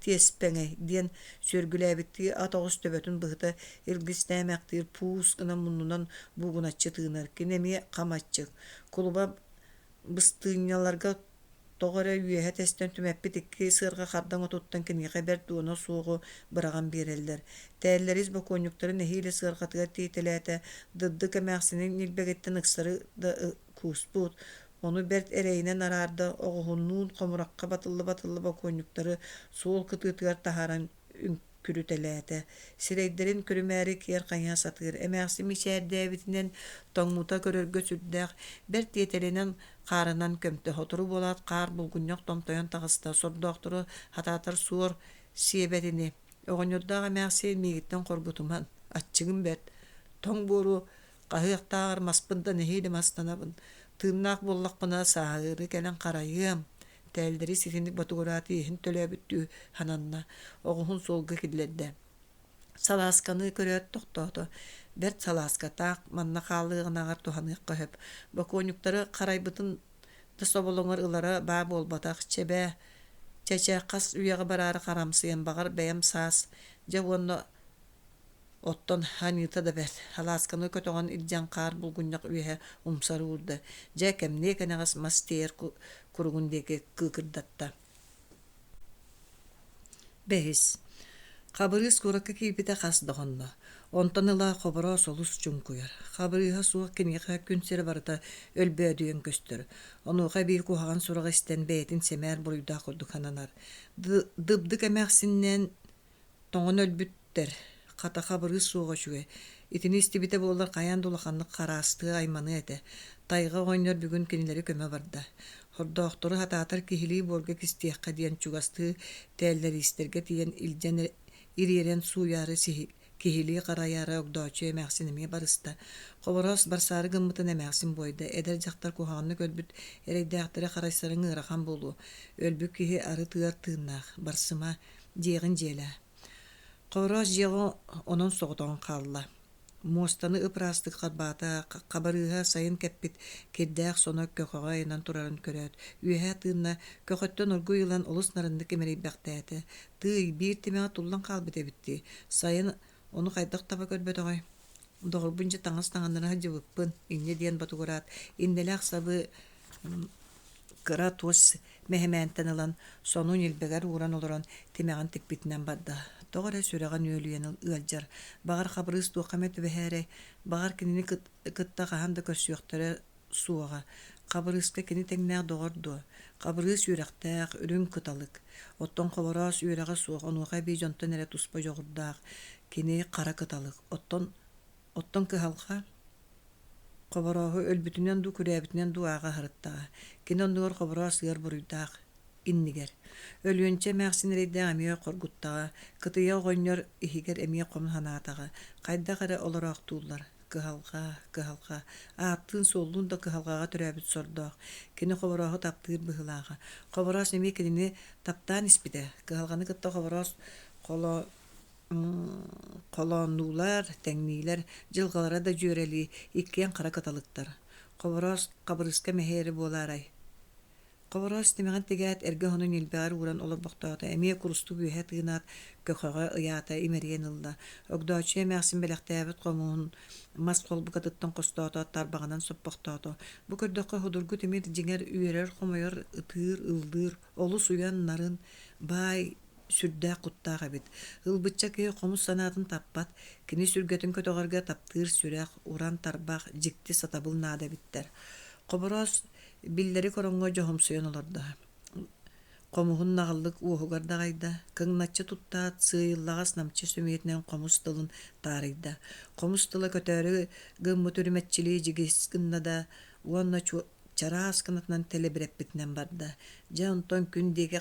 тиэспэҥэй?» диэн сүөргүлээбиттии ат оҕус төбөтүн быһыта илгистээмэхтиир пуус гынан муннунан буугуначчы тыынар. Кини эмиэ хам аччык. Кулуба быстыынньаларга тоҕо эрэ үөһэ тэстэн түмэппит икки сыарҕа хардаҥ отуттан киниэхэ бэрт дуона суоҕу быраҕан биэрэллэр. Тээллэрис бокуонньуктары нэһиилэ сыарҕатыгар тиийтэлээтэ, Дырдык эмээхсинин ньилбэгиттэн ыксары да кууспут, ону бэрт эрэйинэн араарда, оҕуһуннуун хомурахха батылла-батылла бокуонньуктары суол кытыытыгар таһааран үҥкүрүтэлээтэ. Сирэйдэрин көрүмээри киэр хайыһа сатыыр. Эмээхсин мичээрдээбитинэн тоҥмута көрөргө сүрдээх, бэрт тиэтэлинэн хаарынан көмтө. Сотору буолаат хаар булгунньах томтойон таҕыста, сордоохтору хатаатар суор сиэбэт ини. Оҕонньордоох эмээхсин миигиттэн хоргутуман, аччыгым бэрт, тоҥ буору хаһыахтааҕар маспын да нэһиилэ мастанабын, тыыннаах буоллахпына сааһыары кэлэн харайыам, Тээллэри ситинник ботугураат иэһин төлөөбүттүү сананна, оҕуһун суолга киллэрдэ. Салаасканы көрөөт тохтоото. Бэрт салааскатаах, манна хаалыаҕынааҕар туһаныахха сөп. Бокуонньуктары харайбытын да соболоҥор ылара баа буолбатах, чэбээ, чэчэ хас үйэҕэ бараары харамсыйан баҕар бэйэм саас, дьэ уонна Оттон аньыыта да бэрт, алаасканы көтөҕөн илдьэн хаар булгунньах үөһэ умсары уурда, дьэ кэмниэ кэнэҕэс мас тиэйэр куругун диэки кыыкырдатта. Бэһис. Хабырыыс куоракка киирбитэ хас да хонно. Онтон ыла Хобороос олус чуҥкуйар. Хабырыыһа суох киниэхэ күн сирэ барыта өлбөөдүйэн көстөр. Онуоха эбии куһаҕан сураҕы истэн бэйэтин сэмээр буруйдаах курдук сананар. Дыбдык эмээхсиннээн Тоҥон өлбүттэр, хата хабырыыс суоҕа үчүгэй. Итини истибитэ буоллар хайаан да улаханнык хараастыа, айманыа этэ. Тайҕа оҕонньор бүгүн кинилэри көмө барда. Хордоохтору хатаатар киһилии буорга кистиэххэ диэн чугастыы тээллэриистэргэ тиийэн илдьэн ириэрэн сууйаары киһилии харайаары Огдооччу эмээхсин эмиэ барыста. Хобороос барсаары гыммытын эмээхсин буойда. Эдэр дьахтар куһаҕаннык өлбүт эрэйдээхтэри харайсарыҥ ыарахан буолуо. Өлбүт киһи арыт ыар тыыннаах. Барсыма, Дьиэҕин дьиэлээ. Хобороос дьиэҕэ онон соҕотоҕун хаалла. Муостаны ып-ыраастык харбаата, хабарыыһа сайын кэппит кирдээх соно көхөҕө ыйанан турарын көрөөт, үөһэ тыынна, көхөттөн оргууй ылан олус нарыннык имэрийбэхтээтэ. Тыый, биир тимэҕэ туллан хаалбыт эбит дии. Сайын ону хайдах таба көрбөтөҕөй? Доҕорбун дьэ таҥас таҥыннара сылдьыбыппын, инньэ диэн ботугураат, иннэлээх сабы кыра туос мэһэмээнтэн ылан, сонун ньилбэгэр ууран олорон тимэҕин тикпитинэн барда. Тоҕо эрэ сүрэҕин үөлүйэн ыалдьар. Баҕар Хабырыыс туохха эмэ түбэһээрэй, баҕар кинини кытта хаһан да көрсүөхтэрэ суоҕа. Хабырыыска кини тэҥнээх доҕор дуо? Хабырыыс үөрэхтээх, үрүҥ кыталык. Оттон Хобороос үөрэҕэ суох, онуоха эбии дьонтон эрэ туспа дьоҕурдаах. Кини хара кыталык. Оттон оттон кыһалҕа Хоборооһу өлбүтүнэн дуу, күрээбитинэн дуу ааҕа сырыттаҕа. Кини оннугар Хобороос ыар буруйдаах иннигэр. Өлүөнчэ эмээхсин эрэйдээх эмиэ хоргуттаҕа, кытыйа оҕонньор иһигэр эмиэ хом санаатаҕа. Хайдах эрэ олороохтууллар. Кыһалҕа, кыһалҕа, ааттыын-суоллуун да кыһалҕаҕа төрөөбүт сордоох. Кини Хоборооһу таптыыр быһыылааҕа. Хобороос эмиэ кинини таптаан испитэ. Кыһалҕаны кытта Хобороос холо холооннуулар, тэҥниилэр, дьылҕалара да дьүөрэлии, иккиэн хара кыталыктар. Хобороос хабырыыска мэһэй эрэ буолаарай Хобороос тимэҕин тигээт, эргэ оһону ньилбэҕэр ууран олорбохтоото, эмиэ курустук үөһэ тыынаат, көхөҕө ыйаата, имэрийэн ылла. Огдооччуйа эмээхсин бэлэхтээбит хомуһун мас холбукатыттан хостоото, тарбаҕынан соппохтоото. Бу көрдөххө судургу тимир дьиҥэр үөрэр-хомойор, ытыыр, ыллыыр, олус уйан, нарын, баай сүрдээх куттаах эбит. Ылбычча киһи хомус санаатын таппат, кини сүргэтин көтөҕөргө таптыыр сүрэх, уран тарбах, дьикти сатабыл наада эбиттэр. Хобороос биллэрик ороҥҥо дьоһумсуйан олордо. Хомуһун наҕыллык уоһугар даҕайда, кыҥначчы туттаат, сыыйыллаҕас намчы сөмүйэтинэн хомус тылын таарыйда. Хомус тыла көтөөрү гыммыт үрүмэччилии дьигис гынна да уонна чараас кынатынан тэлэбирэппитинэн барда. Дьэ онтон күн диэки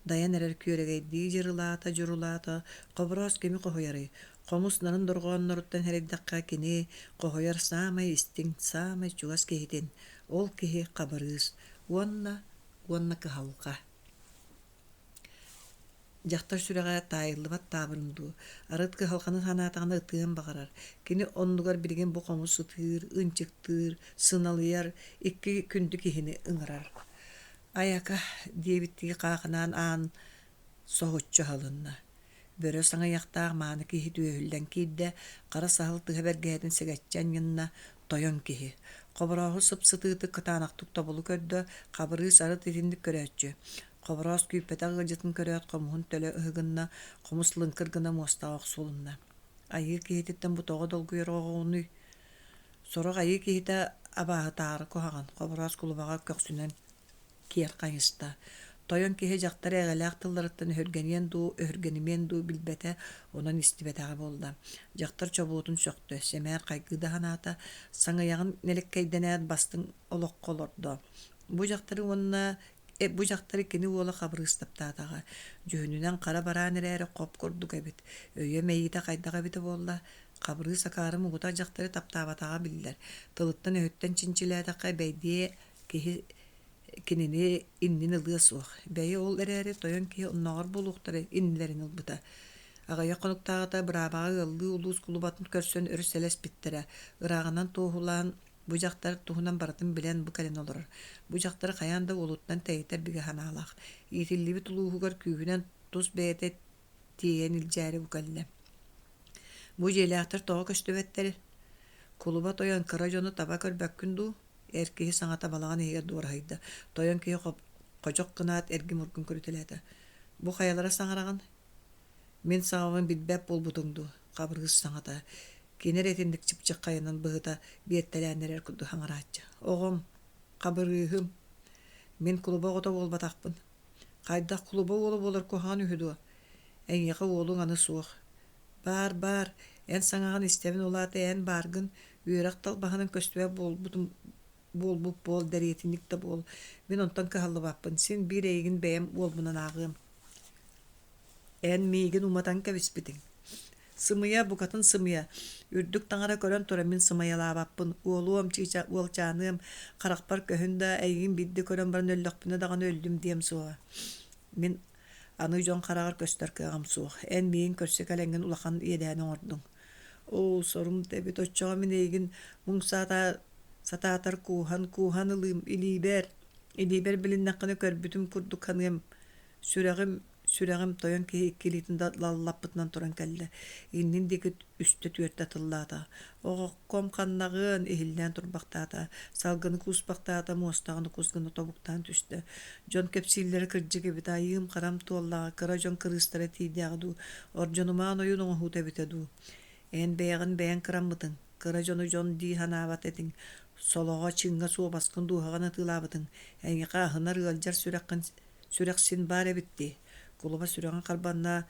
дайан эрэр күөрэгэйдии дьырылаата-дьурулаата, Хобороос кими хоһуйарый? Хомус нарын дорҕоонноруттан сэрэйдэххэ, кини хоһуйар саамай истиҥ, саамай чугас киһитин, ол киһи Хабырыыс уонна уонна кыһалҕа. Дьахтар сүрэҕэ таайыллыбат таабырын дуу, арыт кыһалҕаны санаатаҕына ытыан баҕарар. Кини оннугар билигин бу хомус ытыыр, ынчыктыыр, сыналыйар икки күндү киһини ыҥырар. «Айака» диэбиттии хаахынаан аан соһуччу аһылынна. Бөрө саҥыйахтаах мааны киһи түөһүллэн киирдэ, хара саһыл тыһа бэргэһэтин сэгэччи анньынна, тойон киһи. Хоборооһу сып-сытыытык кытаанахтык тобулу көрдө, Хабырыыс арыт итинник көрөөччү. Хобороос күүппэтэх ыалдьытын көрөөт хомуһун төлө ыһыгынна, хомус лыҥкыр гына муостаҕа охсулунна. Айыы киһититтэн бу тоҕо долгуйар оҕоҕунуй? Сорох айыы киһитэ абааһытаары куһаҕан, Хобороос кулубаҕа көхсүнэн киэр хайыста. Тойон киһи дьахтар эҕэлээх тылларыттан өһүргэниэн дуу, өһүргэнимиэн дуу билбэтэ, онон истибэтэҕэ буолла. Дьахтар чобуотун сөхтө, сэмээр хайгыы да санаата, саҥыйаҕын нэлэккэйдэнээт бастыҥ олоххо олордо. Бу дьахтары уонна бу дьахтары кини уола Хабырыыс таптаатаҕа. Дьүһүнүнэн хара бараан эрээри хоп курдук эбит. Өйө-мэйиитэ хайдах эбитэ буолла? Хабырыыс акаары муҥутах дьахтары таптаабатаҕа биллэр. Тылыттан-өһүттэн чинчилээтэххэ, бэйдиэ киһи кинини иннин ылыа суох. Бэйи ол эрээри тойон киһи оннооҕор буолуохтара иннилэрин ылбыта. Аҕыйах хонуктааҕыта быраабаҕа ыаллыы улуус кулубатын көрсөн өр сэлэспиттэрэ. Ырааҕынан туоһулаан бу дьахтар туһунан барытын билэн бу кэлэн олорор. Бу дьахтары хайаан да уолуттан тэйитэр бигэ санаалаах. Иитиллибит улууһугар күүһүнэн тус бэйэтэ тиэйэн илдьээри бу кэллэ. Бу дьиэлээхтэр тоҕо көстүбэттэр? Кулуба тойон кыра дьону таба көрбөккүн дуу? Эр киһи саҥата балаҕан иһигэр дуораһыйда. Тойон киһи ходьох гынаат эргим-ургум көрүтэлээтэ. Бу хайалара саҥараҕын? Мин саҥабын билбэт буолбутуҥ дуу? Хабырыыс саҥата. Кини эрэ итинник чыпчаххайынан быһыта биэртэлээн эрэр курдук саҥарааччы. Оҕом, Хабырыыһым, мин кулуба оҕото буолбатахпын. Хайдах кулуба уола буолар куһаҕан үһү дуо? Эйиэхэ уолуҥ аны суох. Баар, баар, эн саҥаҕын истэбин ол аата эн бааргын, үөрэх талбаһынан көстүбэт буолбутум буолбут буол, дэриэтинньик да буол. Мин онтон кыһаллыбаппын, син биир эйигин бэйэм уолбунан ааҕыам. Эн миигин уматан кэбиспитиҥ. Сымыйа, букатын сымыйа. Үрдүк таҥара көрөн туран мин сымыйалаабаппын. Уолуом, чыыча, уолчааныам, харахпар көһүн да, эйигин биирдэ көрөн баран өллөхпүнэ даҕаны өллүм диэм суоҕа. Мин аны дьон хараҕар көстөр кыаҕым суох. Эн миигин көрсө кэлэҥҥин улахан иэдээни оҥордуҥ. Оо, сорум да эбит, оччоҕо мин эйигин муҥ саата сатаатар кууһан, кууһан ылыым, илиибэр, илиибэр билиннэххинэ көрбүтүм курдук саныам. Сүрэҕим, сүрэҕим тойон киһи икки илиитин лаллаппытынан туран кэллэ. Иннин диэки үстэ-түөртэ тыллаата. Оҕокком ханнаҕыан иһиллээн турбахтаата, салгыны кууспахтаата, муостаҕын кус гына тобуктаан түстэ. Дьон кэпсииллэрэ кырдьык эбит, айыым-харам туоллаҕа, кыра дьон кырыыстара тиийдэҕэ дуу, ордьонумаан ойуун оҥоһуута эбитэ дуу. Эн бэйэҕин бэйэҥ кыраммытыҥ, кыра дьону дьон дии санаабат этиҥ, солоҕо, чыҥҥа суобаскын дууһаҕын атыылаабытыҥ, эйиэхэ аһынар ыалдьар сүрэххин сүрэх син баар эбит дии. Кулуба сүрэҕин харбанна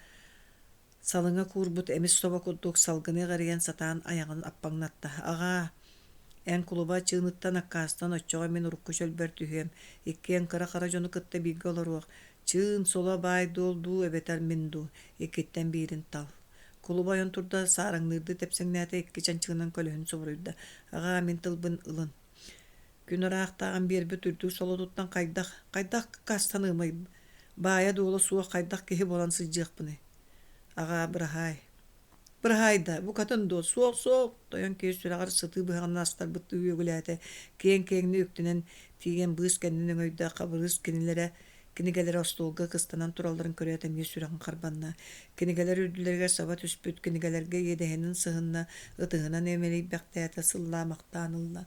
Салыҥа куурбут эмис собо курдук салгыны эҕирийэн сатаан айаҕын аппаҥнатта: «Аҕаа, эн кулуба чыыныттан аккаастан оччоҕо мин урукку чөлбөр түһүөм, иккиэн кыра-хара дьону кытта бииргэ олоруох, чыын, соло, баай-дуол дуу эбэтэр мин дуу, иккиттэн биирин тал». Кулуба ойон турда, саараҥныырдыы тэпсэҥнээтэ, икки чанчыгынан көлөһүн субуруйда: «Аҕаа, мин тылбын ылын. Күн ыраахтааҕын биэрбит үрдүк солотуттан хайдах, хайдах аккаастаныамый, баайа-дуола суох хайдах киһи буолан сылдьыахпыный? Аҕаа, быраһаай. Быраһаай да, букатын дуо, суох-суох, тойон киһи сүрэҕэр сытыы быһаҕынан астарбыттыы үөгүлээтэ, киэҥ-киэҥник үктэнэн тиийэн быыс кэннин өҥөйдө, Хабырыыс кинилэрэ Кинигэлэрэ остуолга кыстанан туралларын көрөөт эмиэ сүрэҕин харбанна. Кинигэлэр үрдүлэригэр саба түспүт, кинигэлэргэ иэдэһинэн сыһынна, ытыһынан эмэрийбэхтээтэ, сыллаамахтаан ылла.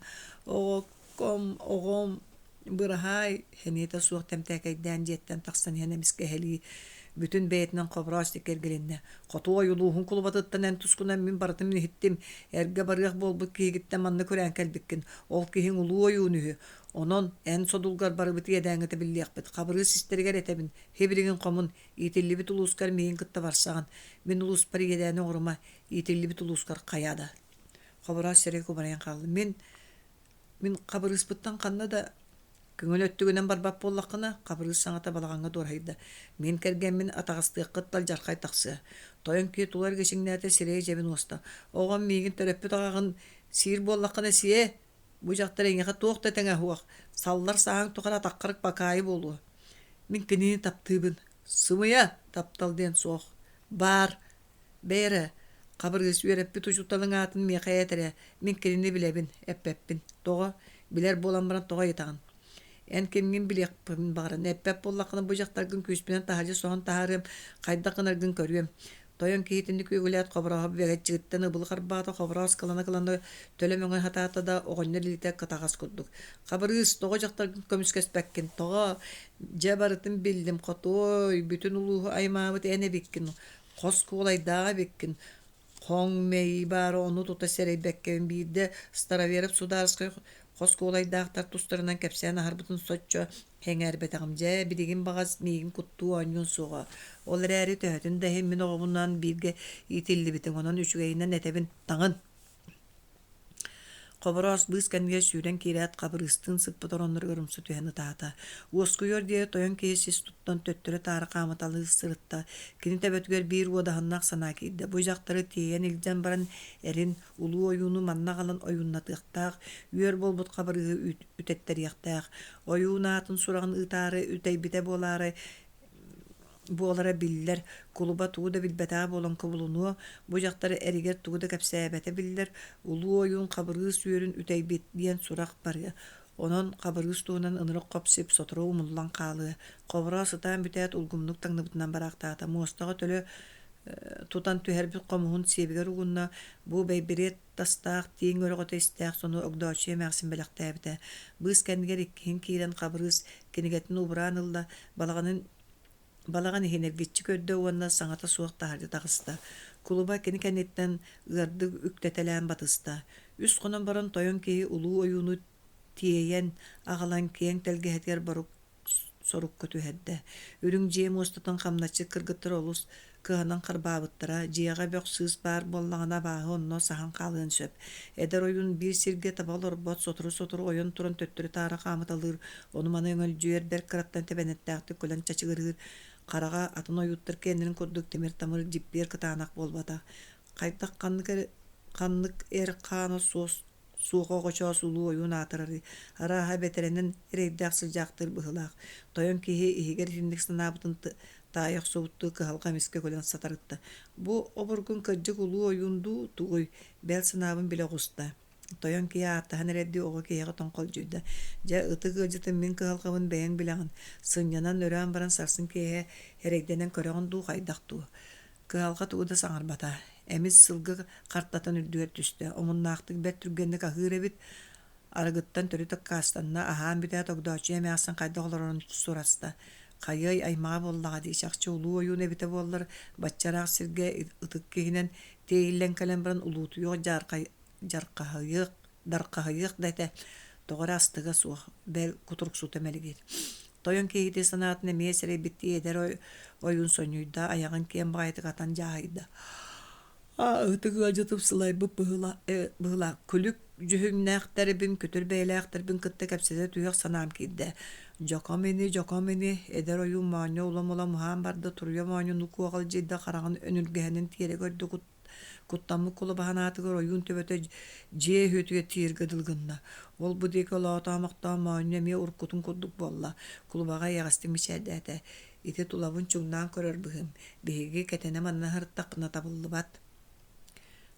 Оҕокком, оҕом, быраһаай, сэниэтэ суох тэмтээкэйдээн дьиэттэн тахсан иһэн эмискэ эһэлии бүтүн бэйэтинэн Хобороос диэки эргилиннэ. Хотуой улууһун кулубатыттан эн тускунан мин барытын иһиттим. Эргэ барыах буолбут киһигиттэн манна күрээн кэлбиккин. Ол киһиҥ улуу ойуун үһү. Онон эн содулгар барыбыт иэдээҥҥитэ биллиэхпит, Хабырыыс истэригэр этэбин, сибилигин хомун, иитиллибит улуускар миигин кытта барсаҕын, мин улууспар иэдээни оҥорума, иитиллибит улуускар хайаа да. Хобороос сирэй кубарыйан хаалла. Мин, мин Хабырыыспыттан ханна да Көҥүл өттүгүнэн барбат буоллаххына, Хабырыыс саҥата балаҕаҥҥа дуораһыйда. Мин кэргэммин атаҕастыаххыт алдьархай тахсыа. Тойон киһи тула эргичиҥнээтэ, сирэйэ дьэбин уоста. Оҕом миигин төрөппүт аҕаҕын сиир буоллаххына сиэ! Бу дьахтар эйиэхэ туох да тэҥэ суох, саллар сааһыҥ тухары атаххар бакаайы буолуо. Мин кинини таптыыбын. Сымыйа, таптал диэн суох. Баар. Бэйэ эрэ, Хабырыыс үөрэппит учууталыҥ аатын миэхэ эт эрэ, мин кинини билэбин, эппэппин. Тоҕо? Билэр буолан баран тоҕо ыйытаҕын? Эн кимҥин билиэхпин баҕаран, эппэт буоллаххына бу дьахтаргын күүспүнэн таһырдьа соһон таһаарыам, хайдах гынаргын көрүөм. Тойон киһитинник үөгүлээт Хоборооһо бэгэччигиттэн ыбылы харбаата, Хобороос кылана-кылана төлө мөҥө сатаата да, оҕонньор илиитэ кытаҕас курдук. «Хабырыыс, тоҕо дьахтаргын көмүскэспэккин? Тоҕо? Дьэ барытын биллим, хотуой, бүтүн улууһу аймаабыт эн эбиккин, хос куолайдаах эбиккин, Хоҥ мэйии баара ону тута сэрэйбэккэбин биирдэ Староверов судаарыскай хос куолайдаахтар тустарынан кэпсээн аһарбытын соччо сэҥээрбэтэҕим. Дьэ, билигин баҕас миигин куттуу оонньуон суоҕа. Ол эрээри төһөтүн да иһин мин оҕобунаан бииргэ иитиллибитиҥ, онон үчүгэйинэн этэбин, таҥын. Хобороос быыс кэннигэр сүүрэн киирээт, Хабырыыстыын сыппыт оронноругар умса түһэн ытаата. Уоскуйуор диэри тойон киһи сис туттан төттөрү-таары хаамыталыы сырытта. Кини төбөтүгэр биир уодаһыннаах санаа киирдэ. Бу дьахтары тиэйэн илдьэн баран эрин, улуу ойууну манна аҕалан ойууннатыахтаах, үөр буолбут Хабырыыһы үтэттэриэхтээх. Ойуун аатын сураҕын ыытаары үтэйбитэ буолаары буолара биллэр, кулуба тугу да билбэтэҕэ буолан кубулунуо, бу дьахтар эригэр тугу да кэпсээбэтэ биллэр, улуу ойуун Хабырыыс үөрүн үтэйбит диэн сурах барыа. Онон Хабырыыс туһунан ынырык хоп-сип сотору умуллан хаалыа. Хобороос ытаан бүтээт улгумнук таҥныбытынан бараахтаата. Муостаҕа төлө тутан түһэрбит хомуһун сиэбигэр угунна, бу бэйбириэт тастаах, тииҥ өрөҕөтө истээх сону Огдооччуйа эмээхсин бэлэхтээбитэ. Быыс кэннигэр иккиһин киирэн Хабырыыс кинигэтин убураан ылла, балаҕанын балаҕан иһин эргиччи көрдө уонна саҥата суох таһырдьа таҕыста. Кулуба кини кэнниттэн ыардык үктэтэлээн батыста. Үс хонон баран тойон киһи улуу ойууну тиэйэн аҕалан киэҥ тэлгэһэтигэр борук сорукка түһэрдэ. Үрүҥ дьиэ муостатын хамначчыт кыргыттар олус кыһанан харбаабыттара, дьиэҕэ бөх-сыыс баар буоллаҕына абааһы онно саһан хаалыан сөп. Эдэр ойуун биир сиргэ таба олорбот, сотору-сотору ойон туран төттөрү-таары хаамыталыыр, ону-маны өҥөлдьүйэр, бэрт кыраттан тэбэнэттээхтик күлэн чачыгырыыр, хараҕа атын ойууттар киэннэрин курдук тимир-тамыр дьиппиэр кытаанах буолбатах. Хайдах ханнык эрэ ханнык эр хаана суос суох оҕочоос улуу ойуун аатырарый, арааһа бэтэрэнэн эрэйдээх сылдьаахтыыр быһыылаах. Тойон киһи иһигэр итинник санаабытын таайа охсубуттуу кыһалҕа эмискэ күлэн сатарытта. Бу обургун кырдьык улуу ойуун дуу, тугуй, бэл санаабын билэ оҕуста. Тойон киһи ааттаһан эрэрдии оҕо киһиэхэ тоҥхолдьуйда. Дьэ, ытык ыалдьытым мин кыһалҕабын бэйэҥ билэҕин. Сынньанан өрөөн баран сарсын киэһэ эрэйдэнэн көрөҕүн дуу, хайдах дуу. Кыһалҕа тугу да саҥарбата. Эмис сылгы хартатын үрдүгэр түстэ. Омуннаахтык бэрт түргэнник аһыыр эбит. Арыгыттан төрүт аккаастанна, аһаан бүтээт Огдооччуйа эмээхсин хайдах олорорун сураста. Хайыай, аймаҕа буоллаҕа дии, чахчы улуу ойуун эбитэ буоллар, бачча ыраах сиргэ ытык киһинэн тиэйиллэн кэлэн баран улуутуйуох дьаархай дьархаһыйыах дархаһыйыах да этэ, тоҕо эрэ астыга суох, бэл кутуруксута мэлигир. Тойон киһитэ санаатын эмиэ сэрэйбиттии эдэр ойуун сонньуйда, айаҕын киэҥ баҕайытык атан дьааһыйда. Ытык ыалдьытым сылайбыт быһыылаах, күлүк дьүһүннээхтэрбин, күтүр бэйэлээхтэрбин кытта кэпсэтэ түһүөх санаам киирдэ. Дьоком ини, дьоком ини, эдэр ойуун моонньо улам-улам уһаан барда, туруйа моонньуну куоҕалдьыйда, хараҕын өнүргэһинин тиэрэ көрдө, Куттаммыт кулубаһын аатыгар ойуун төбөтө дьиэ өһүөтүгэр тиийэргэ дылы гынна. Ол-бу диэки олоотоомохтоон моонньо эмиэ уруккутун курдук буолла, кулубаҕа эйэҕэстик мичээрдээтэ: «Ити тулабын чуҥнаан көрөр быһыым, биһиги кэтэнэ-манана сырыттахпытына табыллыбат».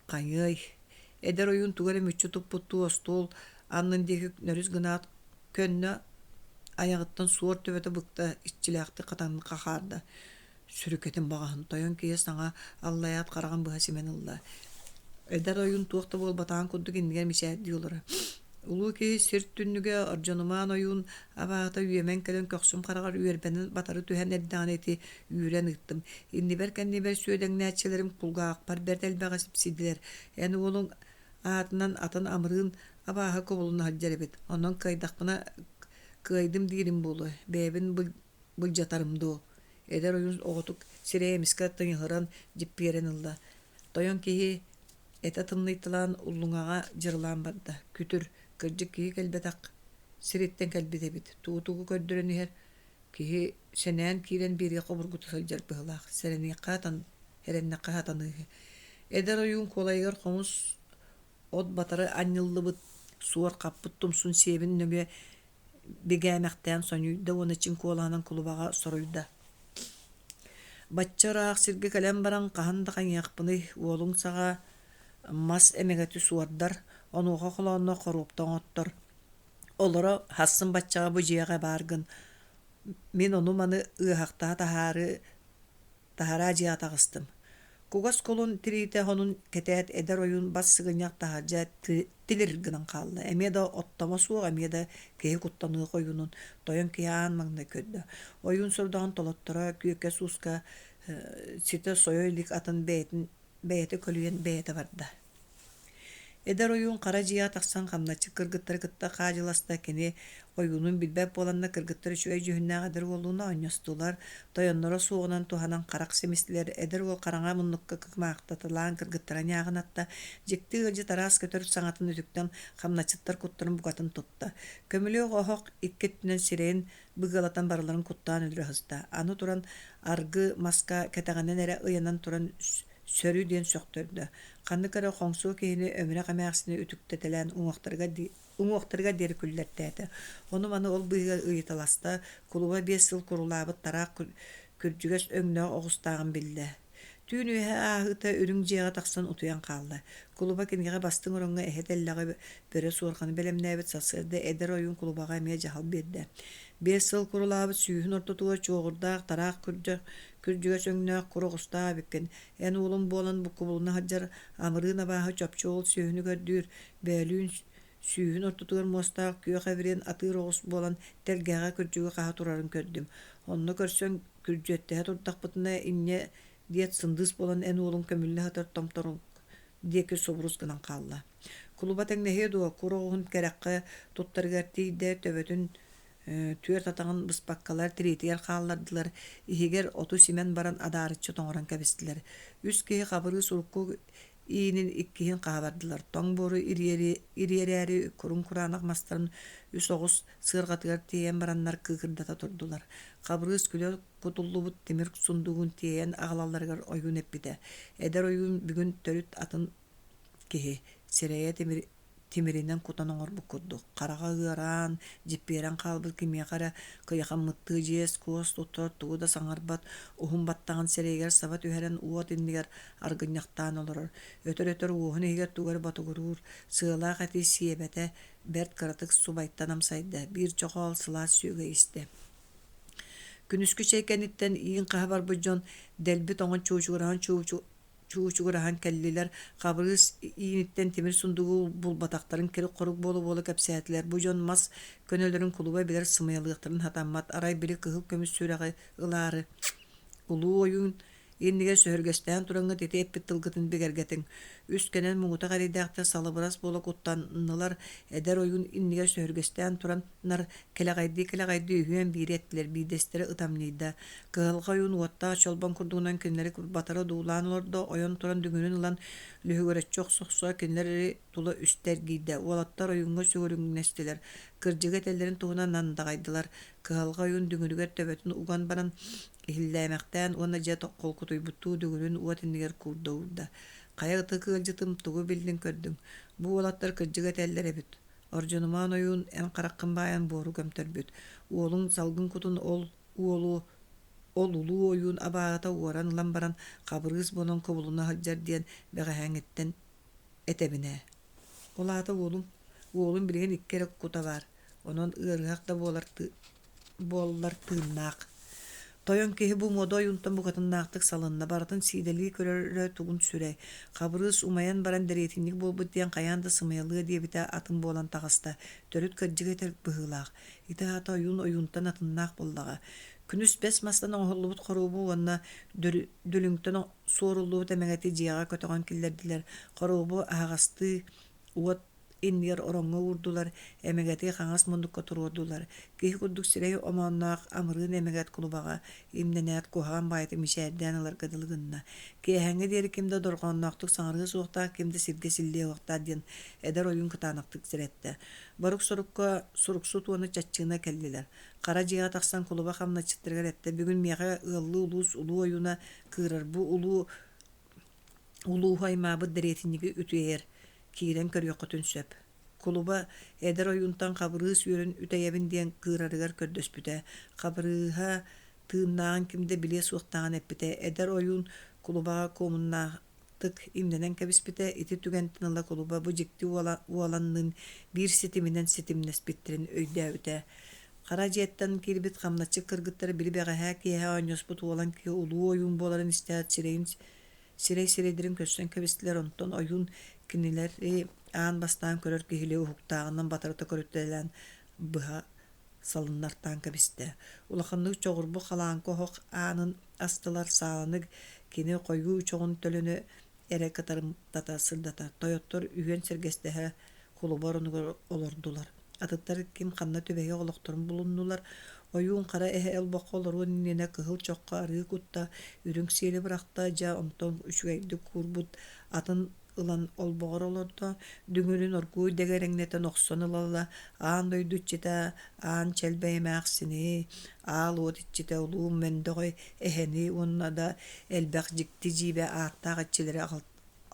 Хайыай, эдэр ойуун тугу эрэ мүччү туппуттуу остуол аннын диэки нөрүс гынаат көннө айаҕыттан суор төбөтө быкта иччилээхтик хатанан хахаарда. Сүрүкэтин баҕаһын тойон киһи саҥа аллайаат хараҕын быһа симэн ылла. Эдэр ойуун туох да буолбатаҕын курдук иннигэр мичээрдии олоро. Улуу киһи сир түннүгэ Ордьонумаан ойуун абаата үөмэн кэлэн көхсүм хараҕар үөрбэнэн батары түһэн эрдэҕинэ ити үүрэн ыыттым. Иннибэр-кэннибэр сүөдэҥнээччилэрим кулгаахпар бэрт элбэҕи сипсийдилэр. Эн уолуҥ аатынан атын амырыын абааһы кубулуна сылдьар эбит. Онон кыайдахпына кыайдым диирим буолуо. Бэйэбин былдьатарым дуу Эдэр ойуун оҕотук сирэйэ эмискэ тыҥыһыран дьиппиэрэн ылла. Тойон киһи этэ тымныйталаан уллуҥаҕа дьырылаан барда. Күтүр, кырдьык киһи кэлбэтэх. сириттэн кэлбит эбит. Тугу-тугу көрдөрөн иһэр киһи сэнээн киирэн биэриэх обургута сылдьар быһыылаах. Сэрэниэххэ хатан, эрэннэххэ хатаныыһы. Эдэр ойуун куолайыгар хомус от батары анньыллыбыт суор хаппыт тумсун сиэбин нөҥүө бигээмэхтээн сонньуйда уонна чиҥ куолаһынан кулубаҕа соруйда: «Бачча ыраах сиргэ кэлэн баран хаһан да хайыахпыный, уолуҥ саҕа мас эмэгэти суордар, онуоха холоонноох хоруопта оҥоттор. Олоро хассын баччаҕа бу дьиэҕэ бааргын, мин ону-маны ыаһахтаһа таһаары Таһараа дьиэҕэ таҕыстым. Кугас кулун тириитэ сонун кэтээт эдэр ойуун бас сыгынньах таһырдьа тилир гынан хаалла. Эмиэ да оттомо суох, эмиэ да киһи куттаныах ойуунун тойон киһи аан маҥнай көрдө. Ойуун сордоҕун толотторо күөкэ сууска ситэ сойо илик атын бэйэтин бэйэтэ көлүйэн бэйэтэ барда. Эдэр ойуун хара дьиэҕэ тахсан хамначчыт кыргыттары кытта хаадьыласта, кини ойуунун билбэт буоланнар кыргыттар үчүгэй дьүһүннээх эдэр уоллуун оонньостулар, тойонноро суоҕунан туһанан харах симистилэр, эдэр уол хараҥа муннукка кымаахтаталаан кыргыттара ньааҕынатта, дьикти ыалдьыт араас көтөр саҥатын үтүктэн хамначчыттар куттарын букатын тутта. Көмүлүөк оһох икки өттүнэн сирэйин быгыалатан барыларын куттаан өлөрө сыста. Аны туран аргы маска кэтэҕинэн эрэ ыйанан туран сөрү диэн сөхтөрдө. Ханнык эрэ хоҥсуо киһини өмүрэх эмээхсини үтүктэтэлээн уҥуохтарыгар, уҥуохтарыгар диэри күллэртээтэ. Ону-маны ол быыһыгар ыйыталаста, кулуба 5 сыл курулаабыт тараах күрдьүгэс өҥнөөх оҕустааҕын биллэ. Түүн үөһэ ааһыыта үрүҥ дьиэҕэ тахсан утуйан хаалла. Кулуба кинигэҕэ бастыҥ ороҥҥо эһэ тэллэҕи бөрө суорҕаны бэлэмнээбит сарсыарда эдэр ойуун кулубаҕа эмиэ дьаһал биэрдэ. 5 сыл курулаабыт сүүһүн ортотугар чуоҕурдаах тараах күрдьэх Күрдьүгэс өҥнөөх кур оҕустаах эбиккин, эн уолуҥ буолан буккубулуна сылдьар амырыын абааһы чопчу ол сүөһүнү көрдүүр, бөөлүүн сүүһүн ортотугар муостаах күөх эбириэн атыыр оҕус буолан тэлгэһэҕэ күрдьүгү хаһа турарын көрдүм. Онно көрсөн күрдьүөттэһэ турдахпытына инньэ диэт сындыыс буолан эн уолуҥ көмүллэ сытар томторуҥ диэки субурус гынан хаалла. Кулуба тэҥнэһиэ дуо, кур оҕуһун кэрэххэ туттарыгар тиийдэ, төбөтүн түөрт атаҕын быспаккалар тириитигэр хааллардылар, иһигэр оту симэн баран адаарыччы тоҥорон кэбистилэр. Үс киһи Хабырыыс урукку иинин иккиһин хаһа бардылар. Тоҥ буору ириэрээри куруҥ кураанах мастарын үс оҕус сыарҕатыгар тиэйэн бараннар кыыкырдата турдулар. Хабырыыс күлэ кутуллубут тимир сундугун тиэйэн аҕалалларыгар ойуун эппитэ. Эдэр ойуун бүгүн төрүт атын киһи, сирэйэ тимир тимиринэн кутан оҥорбут курдук, хараҕа ыараан, дьиппиэрэн хаалбыт кимиэхэ эрэ кыйахаммыттыы дьиэс-куос туттар, тугу да саҥарбат, уһун баттаҕын сирэйигэр саба түһэрэн уот иннигэр аргынньахтаан олорор, өтөр-өтөр уоһун иһигэр тугу эрэ ботугуруур, сыалаах эти сиэбэтэ, бэрт кыратык субайтан амсайда, биир чохоол сылаас сүөгэй истэ. Күнүскү чэй кэнниттэн иин хаһа барбыт дьон дэлби тоҥон чуучугураһан чуучугураһан кэллилэр, Хабырыыс ииниттэн тимир сундугу булбатахтарын кирик-хорук буола-буола кэпсээтилэр. Бу дьон мас көнөлөрүн кулуба билэр сымыйалыахтарын сатаммат, арай били кыһыл көмүс сүрэҕи ылаары Улуу ойуун иннигэр сөһүргэстээн тураҥҥыт ити эппит тылгытын бигэргэтиҥ. Үс кэнэн муҥутах эрэйдээхтэр салыбырас буола куттаннылар, эдэр ойуун иннигэр сөһүргэстээн тураннар кэлэҕэйдии-кэлэҕэйдии үһүөн биири эттилэр, биирдэстэрэ ытамньыйда. Кыһалҕа ойуун уоттаах чолбон курдугунан кинилэри батары одуулаан олордо, ойон туран дүҥүрүн ылан лүһүгүрэччи охсо-охсо кинилэри тула үстэ эргийдэ. Уолаттар ойууҥҥа сүгүрүҥнэстилэр, кырдьыгы этэллэрин туһунан андаҕайдылар. Кыһалҕа ойуун дүҥүрүгэр төбөтүн уган баран иһиллээмэхтээн уонна дьэ холкутуйбуттуу дүҥүрүн уот иннигэр куурда уурда. Хайа ытык ыалдьытым тугу биллиҥ көрдүҥ? Бу уолаттар кырдьыгы этэллэр эбит. Ордьунумаан ойуун эн хараххын баайан буору көмтөрбүт. Уолуҥ салгын кутун ол уолу ол улуу ойуун абааһыта уоран ылан баран Хабырыыс буолан кубулуна сылдьар диэн бэҕэһээҥҥиттэн этэбин ээ. Ол аата уолум уолум билигин икки эрэ кута баар, онон ыарыһах да буолар буоллар тыыннаах. Тойон киһи бу муода ойуунтан букатыннаахтык салынна, барытын сиидэлии көрөрө тугун сүрэй. Хабырыыс умайан баран дэриэтинньик буолбут диэн хайаан да сымыйалыа диэбитэ атын буолан таҕыста, төрүт кырдьыгы этэр быһыылаах. Ити аата ойуун ойуунтан атыннаах буоллаҕа. Күнүс бэс мастан оҥоһуллубут хоруобу уонна дүлүҥтэн суоруллубут эмэгэти дьиэҕэ көтөҕөн киллэрдилэр. Хоруобу аһаҕастыы уот. иннигэр ороҥҥо уурдулар, эмэгэти хаҥас муннукка туруордулар. Киһи курдук сирэй омоонноох амырыын эмэгэт кулубаҕа имнэнээт куһаҕан баайытык мичээрдээн ыларга дылы гынна. Киэһээҥҥэ диэри ким да дорҕоонноохтук саҥарыа суохтаах, ким да сиргэ силлиэ уохтаах диэн эдэр ойуун кытаанахтык сэрэттэ. Борук-сорукка суруксут уонна чаччыына кэллилэр. Хара дьиэҕэ тахсан кулуба хамначчыттарыгар эттэ: «Бүгүн миэхэ ыаллыы улуус улуу ойууна кыырар бу улуу улууһу аймаабыт дэриэтинньиги үтүөйэр, киирэн көрүөххүтүн сөп». Кулуба эдэр ойуунтан Хабырыыс үөрүн үтэйэбин диэн кыырарыгар көрдөспүтэ. Хабырыыһа тыыннааҕын ким да билиэ суохтааҕын эппитэ. Эдэр ойуун кулубаҕа куомуннаахтык имнэнэн кэбиспитэ. Ити түгэнтэн ыла кулуба бу дьикти уоланныын биир ситиминэн ситимнэспиттэрин өйдөөбүтэ. Хара дьиэттэн киирбит хамначчыт кыргыттар били бэҕэһээ киэһэ оонньоспут уолан киһи улуу ойуун буоларын истээт сирэйин Сирэй сирэйдэрин көрсөн кэбистилэр, онтон ойуун кинилэри аан бастаан көрөр киһилии уһуктааҕынан батарыта көрүтэлээн быһа салыннартаан кэбистэ. Улаханнык чоҕурбут халааҥка оһох аанын астылар, сааланы кини хойуу чоҕун төлөнө эрэ кытарымтата сырдата. Тойоттор үһүөн сэргэстэһэ кулуба оронугар олордулар. Атыттар ким ханна түбэһиэх олохторун булуннулар. Ойуун хара эһэ олбоххо олоруон иннинэ кыһыл чоххо арыы кутта, үрүҥ сиэли бырахта, дьэ онтон үчүгэйдик куурбут атын ылан олбоҕор олордо, дүҥүрүн оргууй дэгэрэҥнэтэн охсон ыла-ыла аан дойду иччитэ аан чэлбэй эмээхсини, аал уот иччитэ улуу мөндөҕөй эһэни уонна да элбэх дьикти-дьиибэ ааттаах иччилэри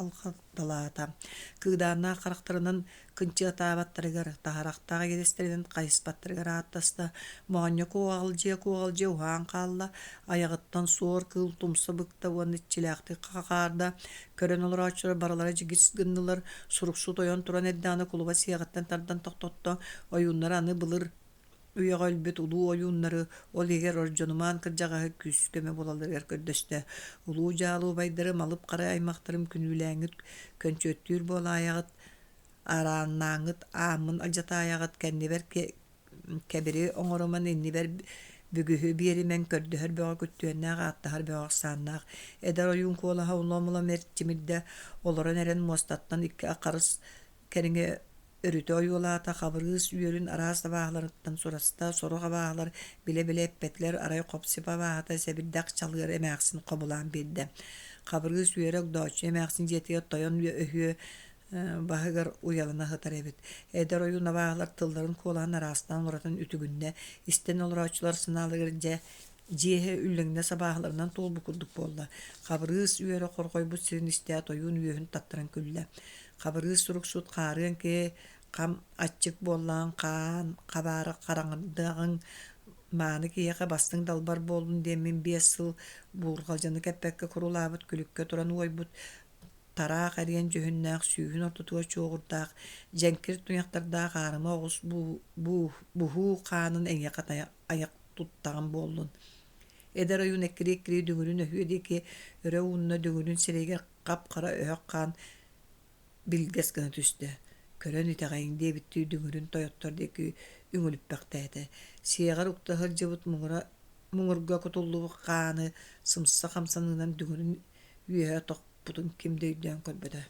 алҕаталаата. Кыыдааннаах харахтарынан кынчыатаабаттарыгар, таһарахтаах иэдэстэринэн хайыспаттарыгар ааттаста, моонньо куоҕалдьыйа-куоҕалдьыйа уһаан хаалла, айаҕыттан суор кыыл тумса быкта уонна иччилээхтик хахаарда. Көрөн олорооччулар барылара дьигис гыннылар, суруксут ойон туран эрдэҕинэ кулуба сиэҕиттэн тардан тохтотто, ойууннара аны былыр үйэҕэ өлбүт улуу ойууннары, ол иһигэр Ордьонумаан кырдьаҕаһы күүс-көмө буолалларыгар көрдөстө. Улуу дьаалы убайдары Малып Хара аймахтарым күнүүлээҥҥит көнчүөттүүр буолаайаҕыт, арааннааҥҥыт ааммын алдьатаайаҕыт, кэннибэр кэбири оҥоруман, иннибэр бүгүһү биэримэҥ, көрдөһөр бөҕө күттүөннээх, ааттаһар бөҕө ахсааннаах. Эдэр ойуун куолаһа улам-улам эрчимирдэ, олорон эрэн муостаттан икки харыс кэриҥэ өрүтэ ойуолаата, Хабырыыс үөрүн араас абааһыларыттан сураста, сорох абааһылар билэ-билэ эппэтилэр, арай хоп-сип абааһыта сэбирдэх чалыар эмээхсин хобулаан биэрдэ. Хабырыыс үөрэ Огдооччу эмээхсин дьиэтигэр тойон өһүө баһыгар уйалана сытар эбит. Эдэр ойуун абааһылар тылларын куолаһын араастаан уларытан үтүгүннэ, истэн олорооччулар санааларыгар дьэ Дьиэһэ үллэҥнэс абааһыларынан туолбут курдук буолла. Хабырыыс үөрэ хорҕойбут сирин истээт ойуун үөһүн таттаран күллэ. Хабырыыс суруксут хаарыан киһи хам аччык буоллаҕыҥ хаан хабаара хараҥардаҕыҥ мааны киһиэхэ бастыҥ далбар буоллун диэммин 5 сыл буурҕалдьаны кэппэккэ курулаабыт күлүккэ туран уойбут тараах эриэн дьүһүннээх сүүһүн ортотугар чуоҕурдаах дьэҥкир туйахтардаах аарыма оҕус буһуу хаанын эйиэхэ айах туттаҕым буоллун. Эдэр ойуун эккирии-эккирии дүҥүрүн өһүө диэки өрө уунна дүҥүрүн сирэйигэр хап-хара өһөх хаан билгэс гына түстэ. Көрөн итэҕэйиҥ диэбиттии дүҥүрүн тойоттор диэки үҥүлүппэхтээтэ. Сиэҕэр укта сылдьыбыт муҥура муҥурга кутуллубут хааны сымса хамсаныынан дүҥүрүн үөһэ тохпутун ким да өйдөөн көрбөтө.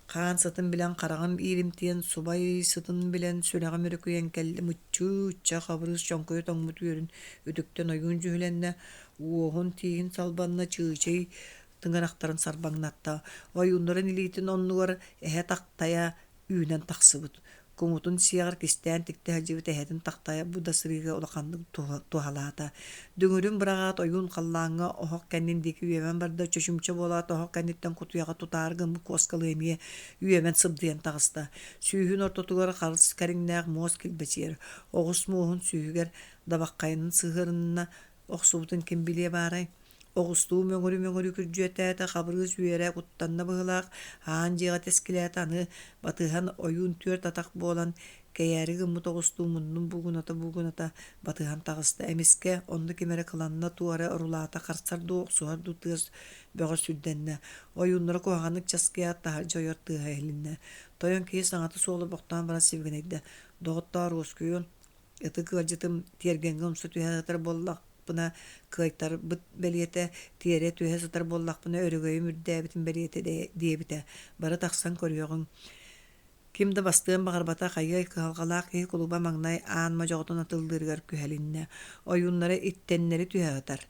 Хаан сытын билэн хараҕым ииримтийэн, субай сытын билэн сүрэҕим өрүкүйэн кэллэ, муччуу-ычча Хабырыыс чоҥкуйа тоҥмут үөрүн үтүктэн ойуун дьүһүлэннэ, уоһун тииһин салбанна, чыычый тыҥырахтарын сарбаҥнатта, ойууннарын илиитин оннугар эһэ тахтайа үүнэн тахсыбыт. Кумутун сиэҕэр кистээн тиктэ сылдьыбыт эһэтин тахтайа бу да сырыыга улаханнык туһалаата. Дүҥүрүн быраҕаат ойуун халлааҥҥа оһох кэннин диэки үөмэн барда, чочумча буолаат оһох кэнниттэн кутуйаҕа тутаары гыммыт куоскалыы эмиэ үөмэн сыбдыйан таҕыста. Сүүһүн ортотугар харыс кэриҥнээх муос килбэчийэр, оҕус муоһун сүүһүгэр дабаххайынан сыһыарынна охсубутун ким билиэ баарай? Оҕустуу мөҥүрү-мөҥүрү күрдьүөтээтэ, Хабырыыс үөрэ куттанна быһыылаах, аан дьиэҕэ тэскилээтэ, аны батыһан ойуун түөрт атах буолан, кэйээри гыммыт оҕустуу муннун буугуната-буугуната батыһан таҕыста. Эмискэ онно ким эрэ кыланна, туох эрэ орулаата, харсар дуу, охсуһар дуу тыас бөҕө сүрдэннэ. Ойууннара куһаҕаннык часкыйаат, таһырдьа ойор тыаһа иһилиннэ. Тойон киһи саҥата суола бохтоон баран сибигинэйдэ: «Доҕоттоор, уоскуйуон, Ытык ыалдьытым тиэргэҥҥэ умса түһэ сытар буоллахпына, кыайтарбыт бэлиэтэ, тиэрэ түһэ сытар буоллахпына, өрөгөйүм үрдээбитин бэлиэтэ диэбитэ. Бары тахсан көрүөҕүҥ. Ким да бастыан баҕарбата хайыай кыһалҕалаах киһи кулуба маҥнай аан модьоҕотун атыллыырыгар күһэлиннэ, ойууннара иттэннэри түһэ сытар.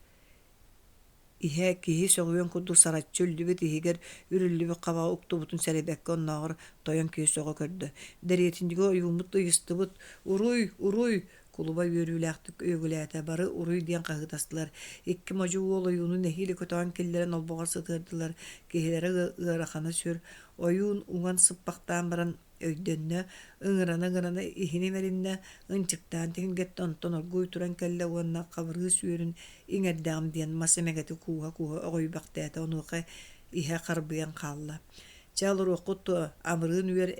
Иһэ киһи сөҕүөн курдук сараччы үллүбүт иһигэр үрүллүбүт хабаҕы уктубутун сэрэйбэккэ оннооҕор тойон киһи сөҕө көрдө. Дэриэтинньиги ойууммут ыйыстыбыт, «Уруй! Уруй!» Кулуба үөрүүлээхтик үөгүлээтэ, бары «Уруй!» диэн хаһыытастылар. Икки модьу уол ойууну нэһиилэ көтөҕөн киллэрэн олбоҕор сытыардылар, киһилэрэ ыарахана сүр. Ойуун уҥан сыппахтаан баран өйдөннө, ыҥырана-ыҥырана иһин имэриннэ, ынчыктаан тиҥиргэттэ, онтон оргууй туран кэллэ уонна Хабырыыс үөрүн иҥэрдэҕим диэн мас эмэгэти кууһа-кууһа оҕуйбахтаата, онуоха иһэ харбыйан хаалла. Чэ, олоруоххут дуо, амырыын үөр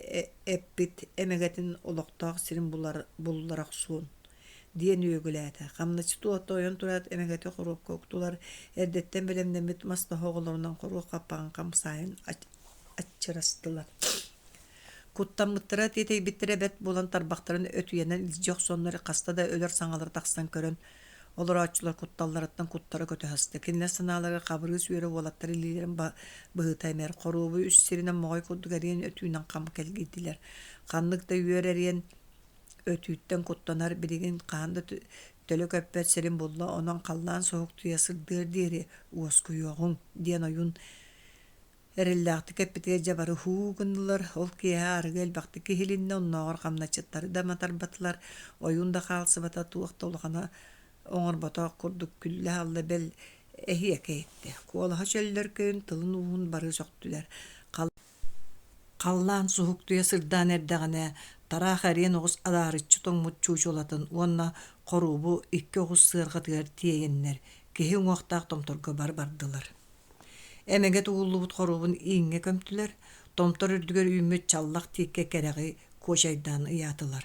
эппит эмэгэтин олохтоох сирин буллара охсуон диэн үөгүлээтэ. Хамначчыт уота ойон тураат эмэгэти хоруопка уктулар, эрдэттэн бэлэмнэммит мас тоһоҕолорунан хоруоп хаппаҕын хамсаайын аччырастылар. Куттаммыттара, тиэтэйбиттэрэ бэрт буолан тарбахтарын өтүйэнэн илдьи охсоннор хаста да өлөр саҥалара тахсан көрөн, олорооччулар кутталларыттан куттара көтө сыста. Кинилэр санааларыгар Хабырыыс үөрэ уолаттар илиилэрин быһыта эмэр, хоруобу үс сиринэн моҕой курдук эриэн өтүүнэн хам кэлгийдилэр. Ханнык да үөр эриэн өтүүттэн куттанар, билигин хаһан да төлө көппөт сирин булла, онон халлаан суһуктуйа сырдыар диэри уоскуйуоҕуҥ диэн ойуун Эрэллээхтик эппитигэр дьэ бары һуу гыннылар, ол киэһэ арыгы элбэхтик иһилиннэ, оннооҕор хамначчыттары да матарбатылар, ойуун да хаалсыбата, туох да улахана оҥорботох курдук күллэ-салла бэл эһиэкэ иһиттэ. Куолаһа чөллөркөйүн, тылын ууһун бары сөхтүлэр. Халлаан суһуктуйа сырдаан эрдэҕинэ, тараах эриэн оҕус адаарыччы тоҥмут чуучулатын уонна хоруобу икки оҕус сыарҕатыгар тиэйэннэр, киһи уҥуохтаах томторго бар бардылар. Эмэгэт угуллубут хоруобун ииҥҥэ көмтүлэр, томтор үрдүгэр үүммүт чаллах тииккэ кэрэҕи куочайдаан ыйаатылар.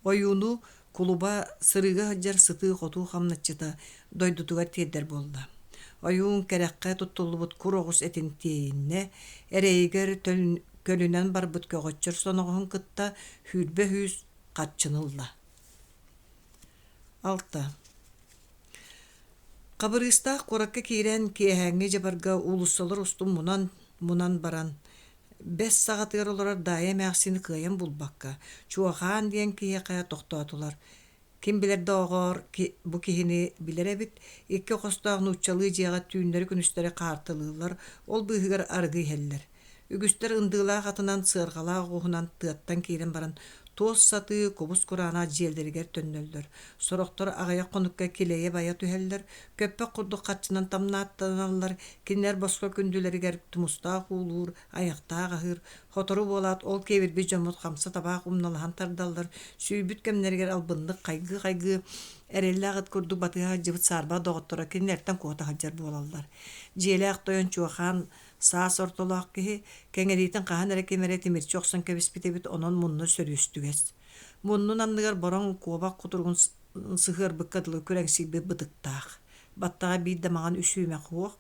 Ойууну кулуба сырыыга сылдьар сытыы-хотуу хамначчыта дойдутугар тиэрдэр буолла. Ойуун кэрэххэ туттуллубут кур оҕус этин тиэйиннэ, эрэйигэр көлүнэн барбыт көҕөччөр соноҕоһун кытта 23 харчыны ылла. Алта Хабырыыстаах куоракка киирэн, киэһээҥҥи дьабарга уулуссалар устун мунан-мунан баран, бэс саҕатыгар олорор Даайа эмээхсини кыайан булбакка, Чуохаан диэн киһиэхэ тохтоотулар. Ким билэр да оҕоор, бу киһини билэр эбит, икки хостоох нууччалыы дьиэҕэ түүннэри-күнүстэри хаартылыыллар, ол быыһыгар арыгы иһэллэр. Үгүстэр ындыылаах атынан, сыарҕалаах оҕуһунан тыаттан киирэн баран, туос сатыы, кубус-кураанах дьиэлэригэр төннөллөр. Сорохтор аҕыйах хонукка килэйэ-байа түһэллэр, көппөх курдук харчынан тамнааттаналлар, кинилэр босхо күндүлэригэр тумустаах уулуур, айахтаах аһыыр, сотору буолаат ол киэбирбит дьоммут хамса табаах умналаһан тардаллар, сүүйбүт кэмнэригэр албыннык хайгыы-хайгыы эрэллээх ыт курдук батыһа сылдьыбыт саарбах доҕотторо кинилэртэн куота сылдьар буолаллар. Дьиэлээх тойон Чуохаан Саас ортолоох киһи кэҥэриитин хаһан эрэ ким эрэ тимирчи охсон кэбиспит эбит, онон мунну сөрүөстүгэс. Муннун анныгар бороҥ куобах кутуругун сыһыарбыкка дылы күрэҥсийбит бытыктаах. Баттаҕа биир да маҥан үсүүмэх уох.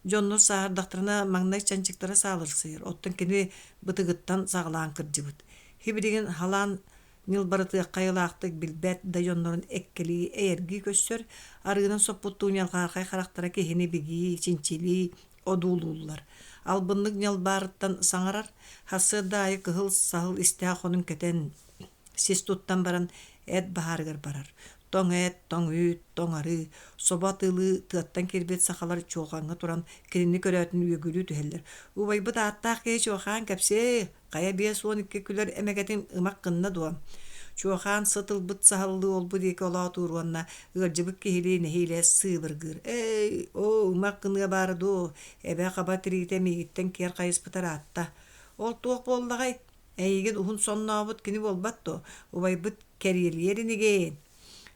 Дьоннор сааһырдахтарына маҥнай чанчыктара саалырсыйар, оттон кини бытыгыттан саҕалаан кырдьыбыт. Сибилигин халаан ньылбарытыахха айылаахтык билбэт да дьоннорун эккэлии, эйэргии көрсөр, арыынан соппуттуу ньалҕаархай харахтара киһини бигии, чинчилии одуулууллар. Албыннык ньалбаарыттан саҥарар, сарсыарда аайы кыһыл саһыл истээх хонун кэтэн, сис туттан баран эт баһаарыгар барар. Тоҥ эт, тоҥ үүт, тоҥ арыы, собо атыылыы тыаттан киирбит сахалар чуолҕаҥҥа туран кинини көрөөтүн үөгүлүү түһэллэр. Убайбыт ааттаах киһи Чуохаан кэпсиэй, Хайа 52 күлэр эмэгэтин ымах гынна дуо? Чуохаан сыт ылбыт саһыллыы олбу диэки олоотуур уонна ыалдьыбыт киһилии нэһиилэ сыыбыргыыр. «Эй, оо, ымах гыныа баара дуо? Эбэ хаба тириитэ миигиттэн киэр хайыспыта ыраатта. Ол туох буоллаҕай? Эйигин уһун соннообут кини буолбат дуо? Убайбыт кэриэлийэр инигин?»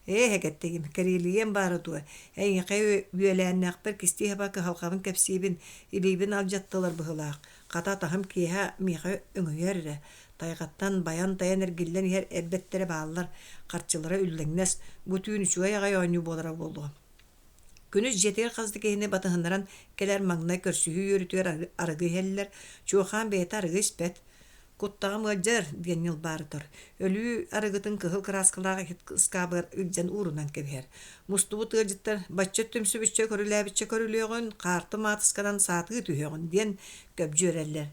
Ээ, кэттигим, кэриэлийиэм баара дуо? Эйиэхэ үөлээннээхпэр кистии хаба кыһалҕабын кэпсиибин, илиибин алдьаттылар быһыылаах. Хата атаһым киэһэ миэхэ өҥөйөр эрэ, тайҕаттан байан-тайан эргиллэн иһэр эрбэттэрэ бааллар, харчылара үллэҥнэс, бу түүн үчүгэй аҕай оонньуу буолара буолуо. Күнүс дьиэтигэр хас да киһини батыһыннаран кэлэр маҥнай көрсүһүү үөрүүтүгэр арыгы иһэллэр, Чуохаан бэйэтэ арыгы испэт, «Куттаҕым ыалдьар» диэн ньылбаарытар, өлүү арыгытын кыһыл кырааскалаах иһит ыскаабыгар илдьэн уурунан кэбиһэр. Мустубут ыалдьыттар «Бачча түмсүбүччэ көрүлээбиччэ көрүлүөҕүн, хаарты маатысканан саатыы түһүөҕүн» диэн көбдьүөрэллэр.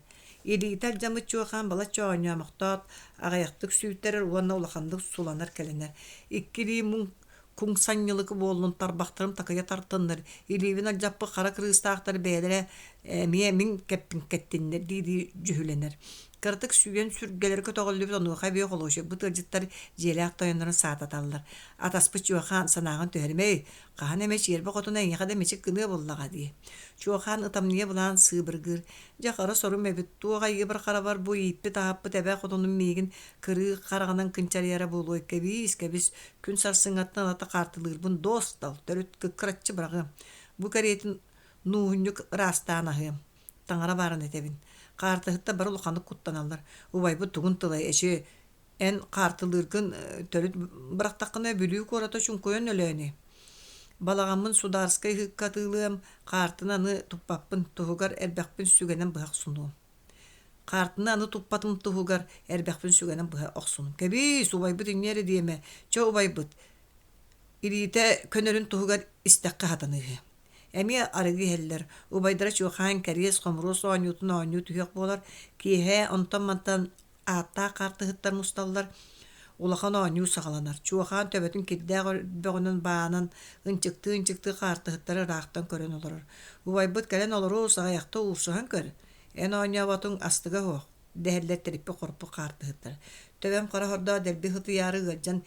Илиитэ алдьаммыт чуохаан балачча оонньоомохтоот, аҕыйахтык сүүйтэрэр уонна улаханнык суланар кэлэнэр. Икки илии муҥ куҥ санньылык буоллун тарбахтарым такыйа тартыннар, илиибин алдьаппыт хара кырыыстаахтар бэйэлэрэ эмиэ мин кэппин кэттиннэр дии-дии дьүһүлэнэр. Кыратык сүүйэн сүргэлэрэ көтөҕүллүбүт онуоха эбии холуочуйбут ыалдьыттар дьиэлээх тойоннорун саататаллар. Атаспыт Чуохаан санааҕын түһэримэй, хаһан эмэ чиэрбэ хотуна эйиэхэ да мичик гыныа буоллаҕа дии. Чуохаан ытамньыйа былаан сыыбыргыыр. Дьэ хара сорум эбит, туох айыыбар харабар бу ииппит-аһаппыт эбээ хотунум миигин кырыы хараҕынан кынчарыйара буолуой, кэбиис, кэбис, күн сарсыҥҥаттан ылата хаартылыырбын дуостал, төрүт кыккыраччы быраҕыам. Бу кэриэтин нууһунньук ыраастаан аһыам. Таҥара баарын этэбин. Хаартыһыттар бары улаханнык куттаналлар. Убайбыт тугун тылай, эчи, эн хаартылыыргын төрүт бырахтаххына Бүлүү куората чуҥкуйан өлөөнүй. Балаҕаммын судаарскай ыһыкка атыылыам, хаартыны аны туппаппын, туһугар эрбэхпин сүгэнэн быһа охсунуом. Хаартыны аны туппатым туһугар эрбэхпин сүгэнэн быһа охсунум. Кэбиис, убайбыт инньэ эрэ диэмэ, чэ убайбыт, илиитэ көнөрүн туһугар истэххэ сатаныыһы. Эмиэ арыгы иһэллэр, убайдара чуохаан кэриэс, хомуруос оонньуутун оонньуу түһүөх буолар, киэһэ онтон-мантан ааттаах хаартыһыттар мусталлар, улахан оонньуу саҕаланар. Чуохаан төбөтүн кирдээх өрбөҕүнэн баанан, ынчыктыы-ынчыктыы хаартыһыттары ыраахтан көрөн олорор. Убайбыт кэлэн олоруо аҕыйахта уурсуһан көр, эн оонньооботуҥ астыга суох, дэһэллэр тириппит-хорпут хаартыһыттар. Төбөм хара хордоох дэлби сытыйаары ыалдьан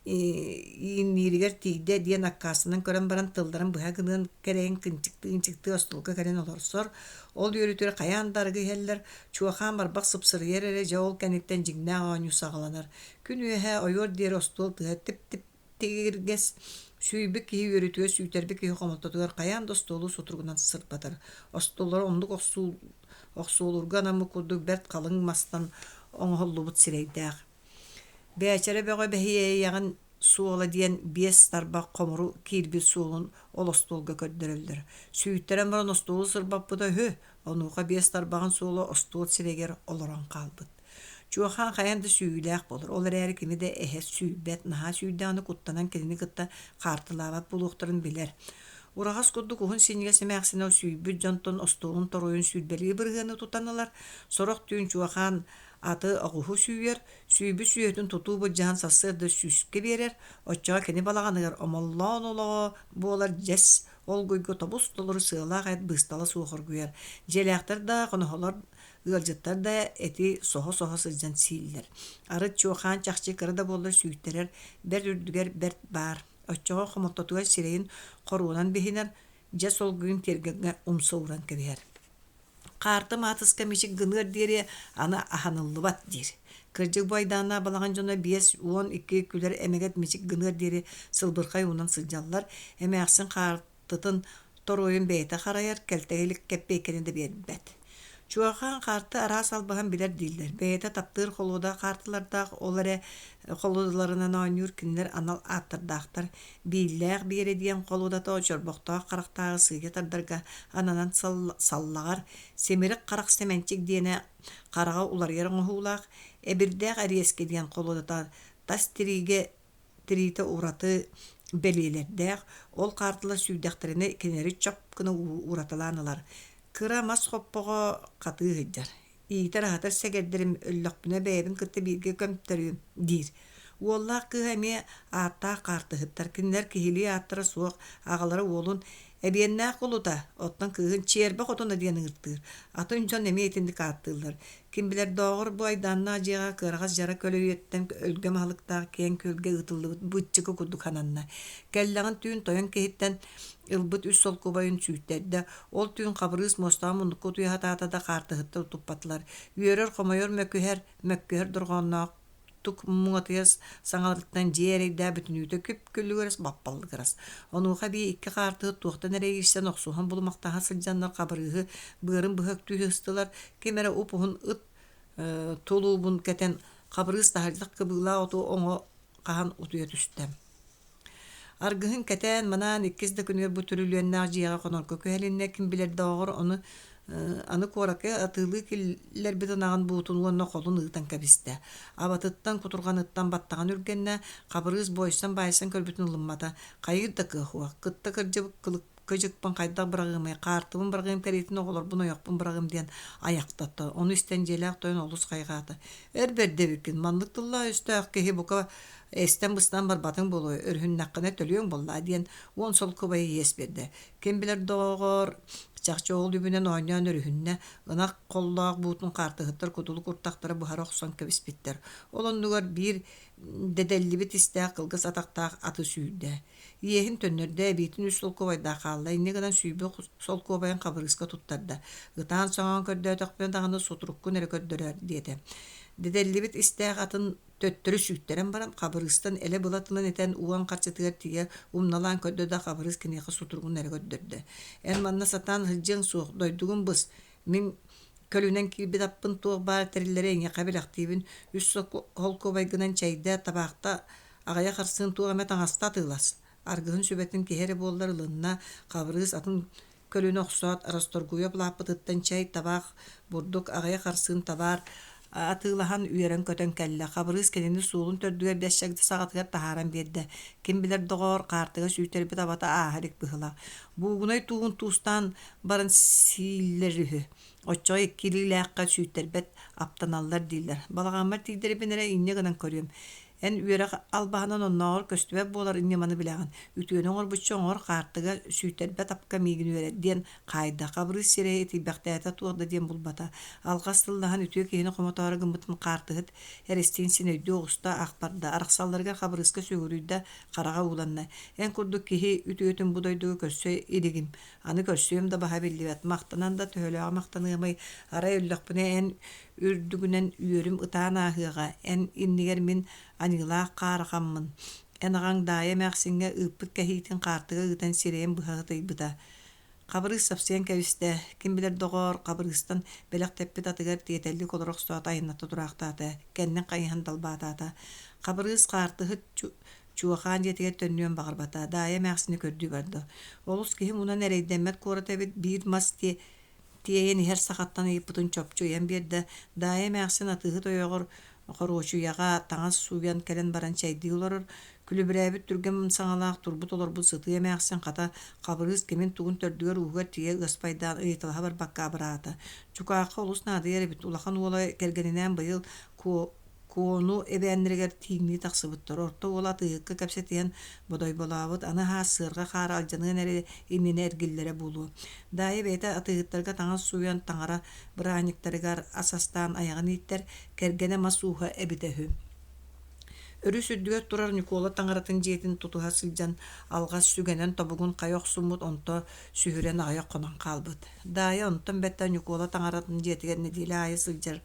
ииннииригэр тиийдэ диэн аккаастанан көрөн баран тылларын быһа гыныан кэрэйэн кынчыктыы-ынчыктыы остуолга кэлэн олорсор. Ол үөрүүтүгэр хайаан да арыгы иһэллэр, чуохаан барбах сыпсырыйар эрэ дьэ ол кэнниттэн дьиҥнээх оонньуу саҕаланар. Күн үөһэ ойуор диэри остуол тыаһа тип-тип тигиргэс, сүүйбүт киһи үөрүүтүгэр сүүйтэрбит киһи хомолтотугар хайаан да остуолу сутуругунан сырбатар. Остуоллара оннук охсуолуурга анаммыт курдук бэрт халыҥ мастан оҥоһуллубут сирэйдээх. Бээчэрэ бөҕө бэһиэйэҕин суола диэн биэс тарбах хомуру киирбит суолун ол остуолга көрдөрөллөр. Сүүйтэрэн баран остуолу сырбаппыта үһү, онуоха биэс тарбаҕын суола остуол сирэйигэр олорон хаалбыт. Чуохаан хайаан да сүүйүүлээх буолар, ол эрээри кими да эһэ сүүйбэт, наһаа сүүйдэҕинэ куттанан кинини кытта хаартылаабат буолуохтарын билэр. Ураҕас курдук уһун синньигэс эмээхсинэ сүүйбүт дьонтон остуолун торуойун сүүрбэлии бырыһыаны тутан ылар, сорох түүн Чуохаан Аты оҕуһу сүүйэр, сүүйбүт сүөһүтүн тутуу былдьаһан сарсыарда сүүскэ биэрэр, оччоҕо кини балаҕаныгар омоллоон олоҕо буолар дьэс олгуйга тобус-толору сыалаах эт быыстала суох оргуйар. Дьиэлээхтэр да, хоноһолор, ыалдьыттар да эти соһо-соһо сылдьан сииллэр. Арыт чуохаан чахчы кыра да буоллар сүүйтэрэр, бэрт үрдүгэр бэрт баар. Оччоҕо хомолтотугар сирэйин хоруонан биһинэр, дьэс олгуйун тиэргэҥҥэ умса ууран кэбиһэр. Хаарты маатыска мичик гыныар диэри аны аһаныллыбат диир. Кырдьык бу айдааннаах балаҕан дьоно 52 күлэр эмэгэт мичик гыныар диэри сылбырхай уунан сылдьаллар. Эмээхсин хаартытын торуойун бэйэтэ харайар, кэлтэгэ илик кэппиэйкэни да биэрбэт. Чуохаан хаарты араас албаһын билэр дииллэр. Бэйэтэ таптыыр холуода хаартылардаах, ол эрэ холуодаларынан оонньуур кинилэр анал ааттардаахтар. Бииллээх Биэрэ диэн холуодата чорбохтоох харахтааҕы сыыйа тардарга ананан саллаҕар, Симирик харах Сэмэнчик диэнэ хараҕа уларыйар оҥоһуулаах, Эбирдээх Эриэскэ диэн холуодата тас тириигэ тириитэ ураты бэлиэлэрдээх, ол хаартылар сүүрдэхтэринэ кинилэри чоп гына уураталаан ылар. Кыра мас хоппоҕо хатыы сылдьар. Иитэр-аһатар сэгэрдэрим өллөхпүнэ бэйэбин кытта бииргэ көмтөрүөм диир. Уоллаах кыыһа эмиэ ааттаах хаартыһыттар, кинилэр киһилии ааттара суох, аҕалара уолун Эбиэннээх кулута, оттон кыыһын Чиэрбэ хотуна диэн ыҥыртыыр. Атын дьон эмиэ итинник ааттыыллар. Ким билэрдээҕэр бу айдааннаах дьиэҕэ кыараҕас дьара көлүйэттэн өлгөм аһылыктаах киэҥ күөлгэ ыытыллыбыт быччыкы курдук сананна. Кэллэҕин түүн тойон киһиттэн ылбыт үс солкуобайын сүүйтэрдэ. Ол түүн Хабырыыс муостаҕа муннукка утуйа сатаата да хаартыһыттар утуппатылар. Үөрэр-хомойор мөкүһэр, мөккүһэр дорҕоонноох тук муҥатыйар саҥаларыттан дьиэ эрэйдээх бүтүннүүтэ күп-күлүгүрэс баппаллыгырас. Онуоха эбии икки хаартыһыт туохтан эрэ иирсэн охсуһан булумахтаһа сылдьаннар Хабырыыһы быарын быһа үктүү сыстылар, ким эрэ уп-уһун ыт тулуубун кэтэн Хабырыыс таһырдьах кыбыылаах оту оҥо хаһан утуйа түстэ. Аргыһын кэтээн-манаан иккис да күнүгэр бу түрүлүөннээх дьиэҕэ хонорго күһэлиннэ, ким билэрдээҕэр ону аны куоракка атыылыы киллэрбит ынаҕын буутун уонна холун ыытан кэбистэ. Абатыттан, кутурҕаныттан баттаҕын үргэннэ, Хабырыыс буойсан-баайсан көрбүтүн ылыммата, хайыыр да кыах уох, кытта кырдьыбыт кылык Кыдьыкпын хайдах быраҕыамый, хаартыбын быраҕыам кэриэтин оҕолорбун ойохпун быраҕыам диэн айахтатта. Ону истэн дьиэлээх тойон олус хайҕаата. Эр бэрдэ эбиккин, маннык тыллаах өстөөх киһи бука эстэн-быстан барбатыҥ буолуо, өрүһүннэххинэ төлүөҥ буоллаа диэн 10 солкуобайы иэс биэрдэ. Ким билэр доҕоор, чахчы ол үбүнэн оонньоон өрүһүннэ, ынах холлоох буутун хаартыһыттар кутулук куртахтара буһара охсон кэбиспиттэр. Ол оннугар биир дэдэллибит истээх кылгас атахтаах аты сүүрдэ. Иэһин төннөрдө, эбиитин 3 солкуобайдаах хаалла, инньэ гынан 20 солкуобайын Хабырыыска туттарда. Ытаан-соҥоон көрдөөтөхпүнэ даҕаны сутуруккун эрэ көрдөрөөр диэтэ. Дэдэллибит истээх атын төттөрү сүүттэрэн баран, Хабырыыстан элэ-была тылын этэн уон харчытыгар тиийэ умналаан көрдө да, Хабырыыс киниэхэ сутуругун эрэ көрдөрдө. «Эн манна сатаан сылдьыаҥ суох, дойдугун быс, мин көлүнэн киирбит аппын туох баар тэриллэри эйиэхэ бэлэхтиибин, 3 солкуобайгынан чэйдэ, табаахта аҕыйах арсыын туох эмэ таҥаста атыылас». Аргыһын сүбэтин киһи эрэ буоллар ылынна, Хабырыыс атын көлүнэ охсоот, Расторгуев лааппытыттан чэй, табаах, бурдук, аҕыйах арсыын табаар атыылаһан үөрэн-көтөн кэллэ. Хабырыыс кинини суолун төрдүгэр бэс чагда саҕатыгар таһааран биэрдэ. Ким билэр доҕоор, хаартыга сүүйтэрбит абата ааһа илик быһыылаах. Буугунай тууһун туустаан баран сииллэр үһү. Оччоҕо икки илиилээххэ сүүйтэрбэт аптаналлар дииллэр. Балаҕаммар тиийдэрбин эрэ инньэ гынан көрүөм. Эн үөрэх албаһынан оннооҕор көстүбэт буолар ньыманы билэҕин. Үтүөнү оҥорбучча оҥор, хаартыга сүүйтэрбэт апка миигин үөрэт диэн хаайда. Хабырыыс сирэйэ итийбэхтээтэ туох да диэн булбата. Алҕас тыллаһан үтүө киһини хомотоору гыммытын хаартыһыт эристиин син өйдүү оҕуста, ах барда. Арахсалларыгар Хабырыыска сүгүрүйдэ, хараҕа ууланна. Эн курдук киһи үтүөтүн бу дойдуга көрсө илигим. Аны көрсүөм да баһа биллибэт. Махтанан да төһөлөөҕү махтаныамый, арай өллөхпүнэ эн үрдүгүнэн үөрүм ытаан ааһыаҕа, эн иннигэр мин аньыылаах хаарахаммын. Эн аҕаҥ Даайа эмээхсиҥҥэ ыыппыт кэһиитин хаартыга ыытан сирэйин быһа ытыйбыта. Хабырыыс сапсыйан кэбистэ, ким билэр доҕоор, Хабырыыстан бэлэхтэппит атыгар тиэтэллик олоро охсоот айанната тураахтаата, кэннин хайыһан далбаатаата. Хабырыыс хаартыһыт Чуохаан дьиэтигэр төннүөн баҕарбата, Даайа эмээхсини көрдүү барда. Олус киһи мунан эрэйдэммэт куората эбит, биир мас тиэйэн иһэр сахаттан ыйыппытын чопчу ыйан биэрдэ. Даайа эмээхсин атыыһыт ойоҕор Хоруочуйаҕа таҥас сууйан кэлэн баран чэйдии олорор. Күлүбүрээбит түргэн саҥалаах турбут-олорбут сытыы эмээхсин хата Хабырыыс кимин-тугун төрдүгэр-ууһугар тиийэ ыаспайдаан ыйыталаһа барбакка абыраата. Чукаахха олус наадыйар эбит, улахан уола кэргэнинээн быйыл Куону эбээннэригэр тииҥнии тахсыбыттар, орто уола атыыһыкка кэпсэтиһэн бодойболообут, аны аһаас сыарҕа хаара алдьаныан эрэ иннинэ эргиллэрэ буолуо. Даайа бэйэтэ атыыһыттарга таҥас сууйан таҥара бырааһынньыктарыгар ас астаан айаҕын ииттэр, кэргэнэ мас ууһа эбитэ үһү. Өрүс үрдүгэр турар Ньукуола таҥаратын дьиэтин тутуһа сылдьан алҕас сүгэнэн тобугун хайа охсуммут, онто сүһүрэн аҕыйах хонон хаалбыт. Даайа онтон бэттэх Ньукуола таҥаратын дьиэтигэр нэдиэлэ аайы сылдьар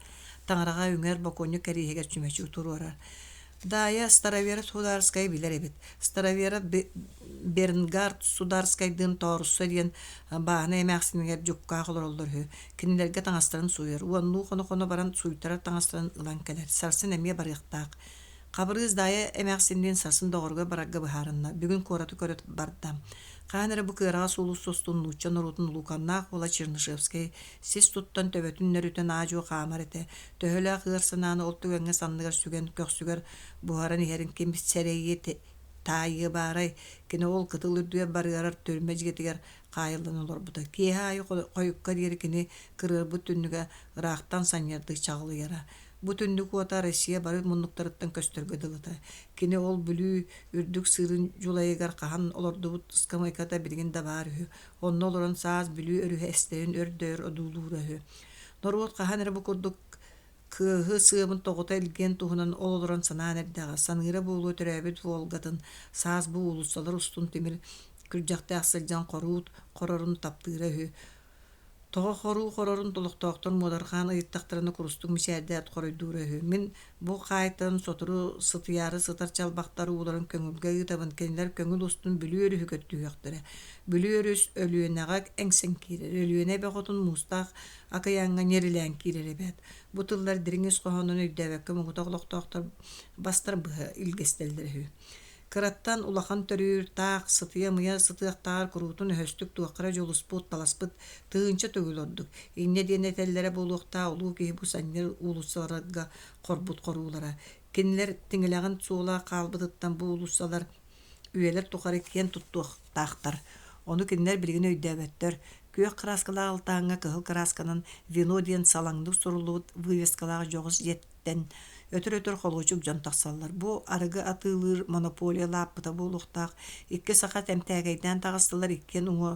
таҥараҕа үҥэр бокуонньук кэриэһигэр чүмэчи туруорар. Даайа Староверов Сударскайы билэр эбит. Староверов Бернгард Сударскайдыын Тоорусса диэн бааһынай эмээхсинигэр дьуккаах олороллор үһү. Кинилэргэ таҥастарын сууйар. Уоннуу хоно-хоно баран сууйтарар таҥастарын ылан кэлэр. Сарсын эмиэ барыахтаах. Хабырыыс Даайа эмээхсинниин сарсын доҕоругар барарга быһаарынна. Бүгүн куораты көрө барда. Хаһан эрэ бу кыараҕас уулусса устун нуучча норуотун улууканнаах уола Чернышевскай сис туттан төбөтүн нөрүтэн аа-дьуо хаамар этэ. Төһөлөөх ыар санааны ол түгэҥҥэ санныгар сүгэн, көхсүгэр буһаран иһэрин ким сэрэйиэ таайыа баарай, кини ол кытыл үрдүгэр барыарар түрмэ дьиэтигэр хаайыллан олорбута. Киэһэ аайы хойукка диэри кини кырыарбыт түннүгэ ыраахтан санньыардык чаҕылыйара. Бу түннүк уота Россия бары муннуктарыттан көстөргө дылыта. Кини ол Бүлүү үрдүк сыырын дьулайыгар хаһан олордубут ыскамыайката билигин да баар үһү. Онно олорон саас Бүлүү өрүһэ эстэрин өр да өр одуулуура үһү. Норуот хаһан эрэ бу курдук кыаһы сыабын тоҕута илгиэн туһунан ол олорон санаан эрдэҕэ, саныыра буолуо төрөөбүт Волгатын саас бу уулуссалар устун тимир күрдьэхтээх сылдьан хоруут хорорун таптыыра үһү. Тоҕо хоруу хорорун олохтоохтор муодарҕаан ыйыттахтарына курустук мичээрдээт хоруйдуура үһү: «Мин бу хаайтан сотору сытыйаары сытар чалбахтар ууларын көҥүлгэ ыытабын, кинилэр көҥүл устун Бүлүү өрүһү көрдүһүөхтэрэ. Бүлүү өрүс Өлүөнэҕэ эҥсэн киирэр, Өлүөнэ эбэ хотун муустаах акыйааҥҥа ньирилээн киирэр эбээт». Бу тыллар дириҥ ис хоһоонун өйдөөбөккө муҥутах олохтоохтор бастар быһа илгэстэллэр үһү. Кыраттан улахан төрүүр, таах, сытыйа-мыйа сытыахтааҕар куруутун өһөстүк туохха эрэ дьулуспут, таласпыт тыһыынча төгүл ордук. Инньэ диэн этэллэрэ буолуохтаах улуу киһи бу санньыр уулуссаларга хорбут хоруулара. Кинилэр тиҥилэҕин суола хаалбытыттан бу уулуссалар үйэлэр тухары киэн туттуохтаахтар. Ону кинилэр билигин өйдөөбөттөр. Күөх кырааскалаах алтааҥҥа кыһыл кыраасканан «Вино» диэн салаҥнык суруллубут вывескалаах дьоҕус дьиэттэн өтөр-өтөр холуочук дьон тахсаллар. Бу арыгы атыылыыр монополия лааппыта буолуохтаах. Икки саха тэмтээкэйдээн таҕыстылар, иккиэн уҥуо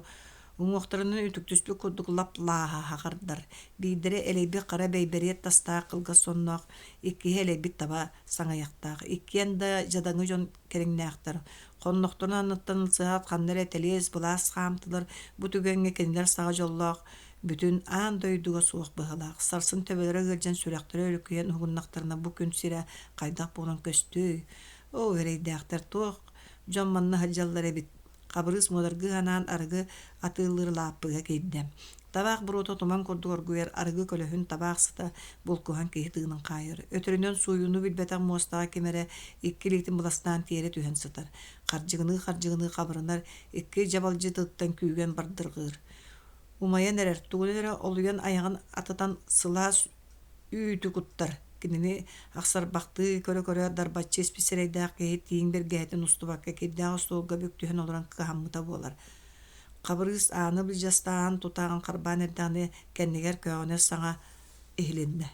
Уҥуохтарынан үтүктүспүт курдук лап-лааһаҕардар, биирдэрэ элэйбит хара бэйбэриэт тастаах кылгас сонноох, иккиһэ элэйбит таба саҥыйахтаах. Иккиэн да дьадаҥы дьон кэриҥнээхтэр. Хоннохторун анныттан ылсыһаат ханна эрэ тэлиэс-былаас хаамтылар, бу түгэҥҥэ кинилэр саҕа дьоллоох бүтүн аан дойдуга суох быһыылаах. Сарсын төбөлөрө ыалдьан сүрэхтэрэ өрүкүйэн уһугуннахтарына бу күн сирэ хайдах буолан көстүөй? Оо, эрэйдээхтэр туох дьон манна сылдьаллар эбит Хабырыыс муодаргыы санаан арыгы атыылыыр лааппыга киирдэ. Табаах буруота туман курдук оргуйар арыгы көлөһүн табаах сыта булкуһан киһи тыынын хаайар. Өтөрүнэн сууйууну билбэтэх муостаҕа ким эрэ икки илиитин быластаан тиэрэ түһэн сытар. Хардьыгыныы-хардьыгыныы хабырынар, икки дьабалдьытыттан күүгэн бардырҕыыр. Умайан эрэр, тугунан эрэ олуйан айаҕын атытан сылаас үүтү куттар. Кинини ахсарбахтыы көрө-көрө дарбаччы испит сирэйдээх киһи тииҥ бэргэһэтин устубакка кирдээх остуолга бүк түһэн олорон кыһаммыта буолар. Хабырыыс ааны былдьастаан тутааҕын харбаан эрдэҕинэ кэннигэр көөҕүнэс саҥа иһилиннэ.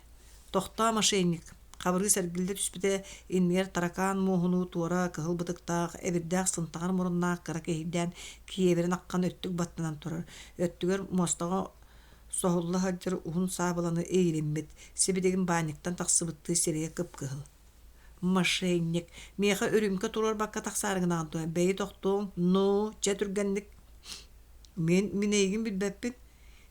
«Тохтоо, мошенник!» Хабырыыс эргиллэ түспүтэ, иннигэр таракаан муоһунуу туора кыһыл бытыктаах, эбирдээх сынтаҕар муруннаах кыра киһийдээн киэбирэн аххан өттүк баттанан турар. Өттүгэр муостаҕа соһулла сылдьар уһун саабыланы иилиммит, сибилигин баанньыктан тахсыбыттыы сирэйэ кып-кыһыл. «Мошенник! Миэхэ үрүүмкэ туруорбакка тахсаары гынаҕын дуо? Бэйи тохтуоҥ, ну, чэ түргэнник!» «Мин, мин эйигин билбэппин.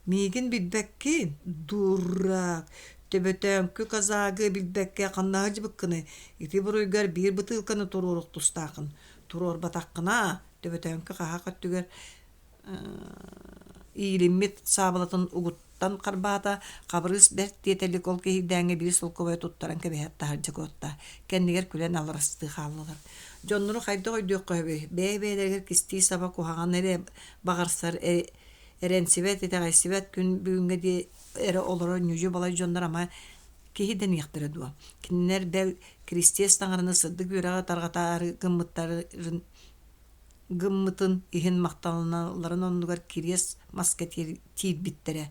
Миигин билбэккин? Дурак! Төбөтөөҥкү казагы билбэккэ ханна сылдьыбыккыный? Ити буруйгар биир бытыылканы туруоруох тустааххын. Туруорбатаххына, төбөтөөҥкү хаһаах өттүгэр иилиммит саабылатын угуттан харбаата, Хабырыыс бэрт тиэтэлик ол киһийдээҥҥэ биир солкуобайы туттаран кэбиһээт таһырдьа куотта. Кэннигэр күлэн алларастыы хааллылар. Дьоннору хайдах өйдүөххэ сөбүй? Бэйэ-бэйэлэригэр кистии-саба куһаҕан эрэ баҕарсар, эрэнсибэт, итэҕэйсибэт күн бүгүҥҥэ диэри эрэ олорор ньүдьү-балай дьоннор ама киһи дэниэхтэрэ дуо? Кинилэр бэл Киристиэс таҥараны сырдык үөрэҕи тарҕатаары гыммыттарын гыммытын иһин махтаналларын оннугар кириэс маска тиийбиттэрэ.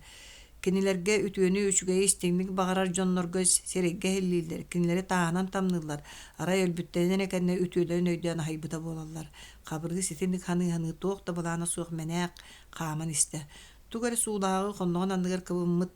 Кинилэргэ үтүөнү, үчүгэйи истиҥник баҕарар дьоннорго сирэйгэ иһиллииллэр, кинилэри тааһынан тамныыллар, арай өлбүттэрин эрэ кэннэ үтүөлэрин өйдөөн аһыйбыта буолаллар. Хабырыыс итинник саныы-саныы туох да былаана суох мэнээк хааман истэ. Тугу эрэ суулааҕы хонноҕун анныгар кыбыммыт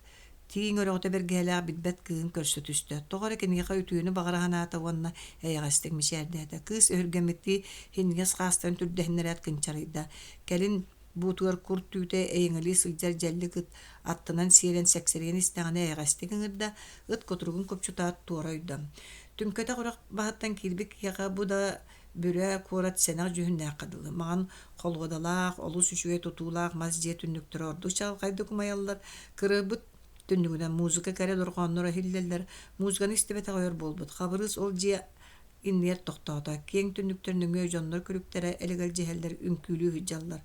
Тииҥ өрөҕөтө бэргэһэлээх билбэт кыыһын көрсө түстэ. Тоҕо эрэ киниэхэ үтүөнү баҕара санаата уонна эйэҕэстик мичээрдээтэ. Кыыс өһүргэммиттии иһинньигэс хаастарын түрдэһиннэрээт кынчарыйда. Кэлин буутугар кур түүтэ эйэҥэлии сылдьар дьэллик ыт аттынан сиэлэн сэксэрийэн истэҕинэ эйэҕэстик ыҥырда, ыт кутуругун купчутаат туора ойдо. Түҥкэтэх үрэх баһыттан киирбит киһиэхэ бу да Бүрэ куорат сэнэх дьүһүннээххэ дылы, маҥан холуодалаах, олус үчүгэй тутуулаах мас дьиэ түннүктэрэ ордук чаҕылхайдык умайаллар, кырыйбыт түннүгүнэн музыка кэрэ дорҕоонноро иһиллэллэр, музыканы истибэтэх ойор буолбут. Хабырыыс ол дьиэ иннигэр тохтоото, киэҥ түннүктэр нөҥүө дьоннор күлүктэрэ элэгэлдьиһэллэр, үҥкүүлүү сылдьаллар.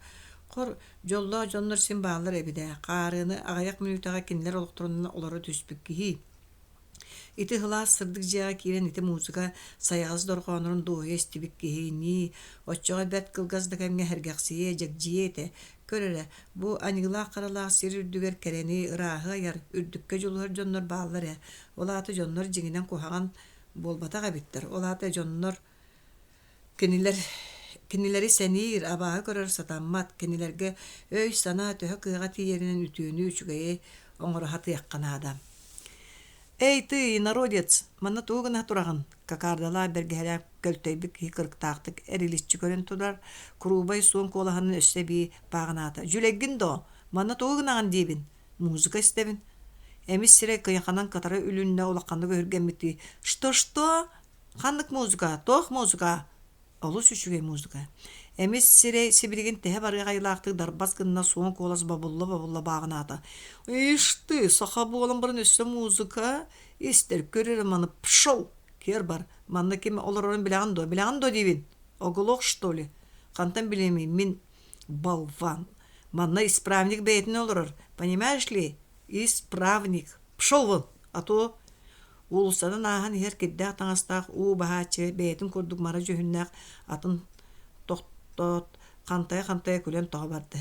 Хор, дьоллоох дьоннор син бааллар эбит ээ, хаарыаны аҕыйах мүнүүтэҕэ кинилэр олохторунан олоро түспүт киһи. Ити сылаас сырдык дьиэҕэ киирэн ити музыка сайаҕас дорҕооннорун дуоһуйа истибит киһи ньии, оччоҕо бэрт кылгас да кэмҥэ сэргэхсийиэ, дьэгдьийиэ этэ. Көр эрэ, бу аньыылаах-харалаах сир үрдүгэр кэрэни, ырааһы айар, үрдүккэ дьулуһар дьоннор бааллар ээ. Ол аата дьоннор дьиҥинэн куһаҕан буолбатах эбиттэр. Ол аата дьоннор Кинилэр кинилэри сэниир, абааһы көрөр сатаммат, кинилэргэ өй-санаа төһө кыаҕа тиийэринэн үтүөнү, үчүгэйи оҥоро сатыахха наада. «Эй, ты, инородец, манна тугу гына тураҕын?» Кокардалаах бэргэһэлээх көлтөйбүт киһи кырыктаахтык эриличчи көрөн турар, куруубай суон куолаһынан өссө эбии бааҕынаата: «Дьүлэйгин доо, манна тугу гынаҕын диибин? Музыка истэбин». Эмис сирэй кыйаханан кытары үлүннэ улаханнык өһүргэммиттии «Что-что? Ханнык музыка? Туох музыка? Олус үчүгэй музыка. Эмис сирэй сибилигин тэһэ барыах айылаахтык дарбас гынна суон куолас бобулла-бобулла бааҕынаата. Ишь ты, саха буолан баран өссө музыка истэр көр эрэ маны пшел! Киэр бар. Манна ким олорорун билэҕин дуо? Билэҕин дуо диибин? Оглох что ли? Хантан билиэмий мин болван. Манна исправник бэйэтинэн олорор. Понимаешь ли? Исправник. Пшел вон! А то Уулуссанан ааһан иһэр кирдээх таҥастаах уу баһааччы бэйэтин курдук мара дьүһүннээх атын тохтоот. Хантайа-хантайа күлэн тоҕо барда.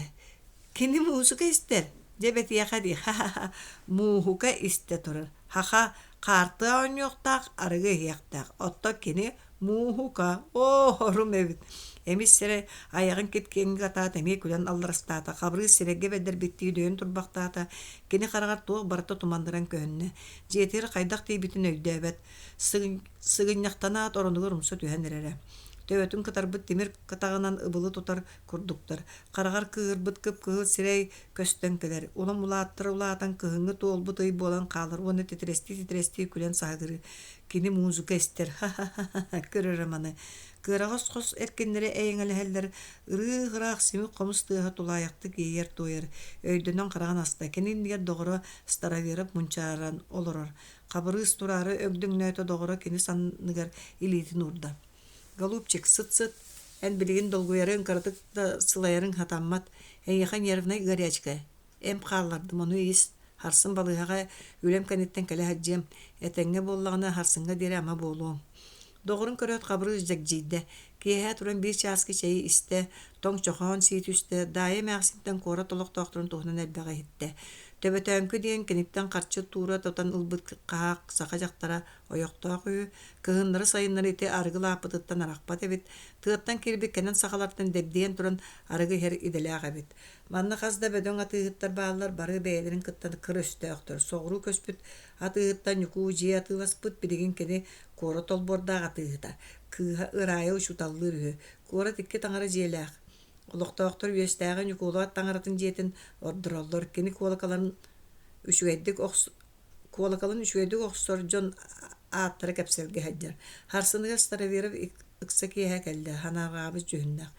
Кини муусука истэр, дьэ бэтиэхэ дии, ха-ха-ха, мууһука истэ турар. Ха-ха, хаарты оонньуохтаах, арыгы иһиэхтээх. Оттон кини мууһука, оо, орум эбит. Эмис сирэй айаҕын кип-киэҥник атаат эмиэ күлэн алларастаата, Хабырыыс сирэйгэ бэрдэрбиттии дөйөн турбахтаата, кини хараҕар туох барыта туманныран көһүннэ. Дьиэтигэр хайдах тиийбитин өйдөөбөт. Сыгынньахтанаат оронугар умса түһэн эрэрэ. Төбөтүн кытарбыт тимир кытаҕынан ыбылы тутар курдуктар. Хараҕар кыыһырбыт кып-кыһыл сирэй көстөн кэлэр. Улам улааттара улаатан кыһыҥҥы туолбут ый буолан хаалар уонна титирэстии-титирэстии күлэн саһыгырыыр. Кини музыка истэр. Ха-ха-ха көрөрө маны. Кыараҕас хос эркиннэрэ эйэҥэлэһэллэр, ырыы-ыраах симик хомус тыаһа тулаайахтык иэйэр-туойар. Өйдөнөн хараҕын аста. Кини иннигэр доҕоро Староверов мунчааран олорор. Хабырыыс тураары өгдөҥнөөтө доҕоро кини санныгар илиитин уурда. «Голубчик, сыт-сыт, эн билигин долгуйарыҥ, кыратык да сылайарыҥ сатаммат. Эйиэхэ нервнай горячка. Эмп хааллардым, ону ис. Харсын балыыһаҕа үлэм кэнниттэн кэлэ сылдьыам. Этэҥҥэ буоллаҕына, харсыҥҥа диэри ама буолуоҥ». Доҕорун көрөөт Хабырыыс дьэгдьийдэ. Киэһэ туран биир чааскы чэйи истэ, тоҥ чохоон сии түстэ, Даайа эмээхсинтэн куорат олохтоохторун туһунан элбэҕи иһиттэ. Төбөтөөҥкү диэн киниттэн харчы туура тутан ылбыт хаһаах саха дьахтара ойохтоох үһү, кыһыннары-сайыннары ити арыгы лааппытыттан арахпат эбит, тыаттан киирбит кэнэн сахалартан дэбдийэн туран арыгы иһэр идэлээх эбит. Манна хас да бөдөҥ атыыһыттар бааллар, бары бэйэлэрин кытта кыр өстөөхтөр. Соҕуруу көспүт атыыһыттан Ньукуу дьиэ атыыласпыт, билигин кини куорат олбуордаах атыыһыта. Кыыһа Ыраайа учууталлыыр үһү. Куорат икки таҥара дьиэлээх. Олохтоохтор үөстээҕи Ньукуола таҥаратын дьиэтин ордороллор. Кини куолакаларын үчүгэйдик охс куолакалын үчүгэйдик охсор дьон ааттара кэпсэлгэ сылдьар. Харсыныгар Староверов ыкса киэһэ кэллэ, санаарҕаабыт дьүһүннээх.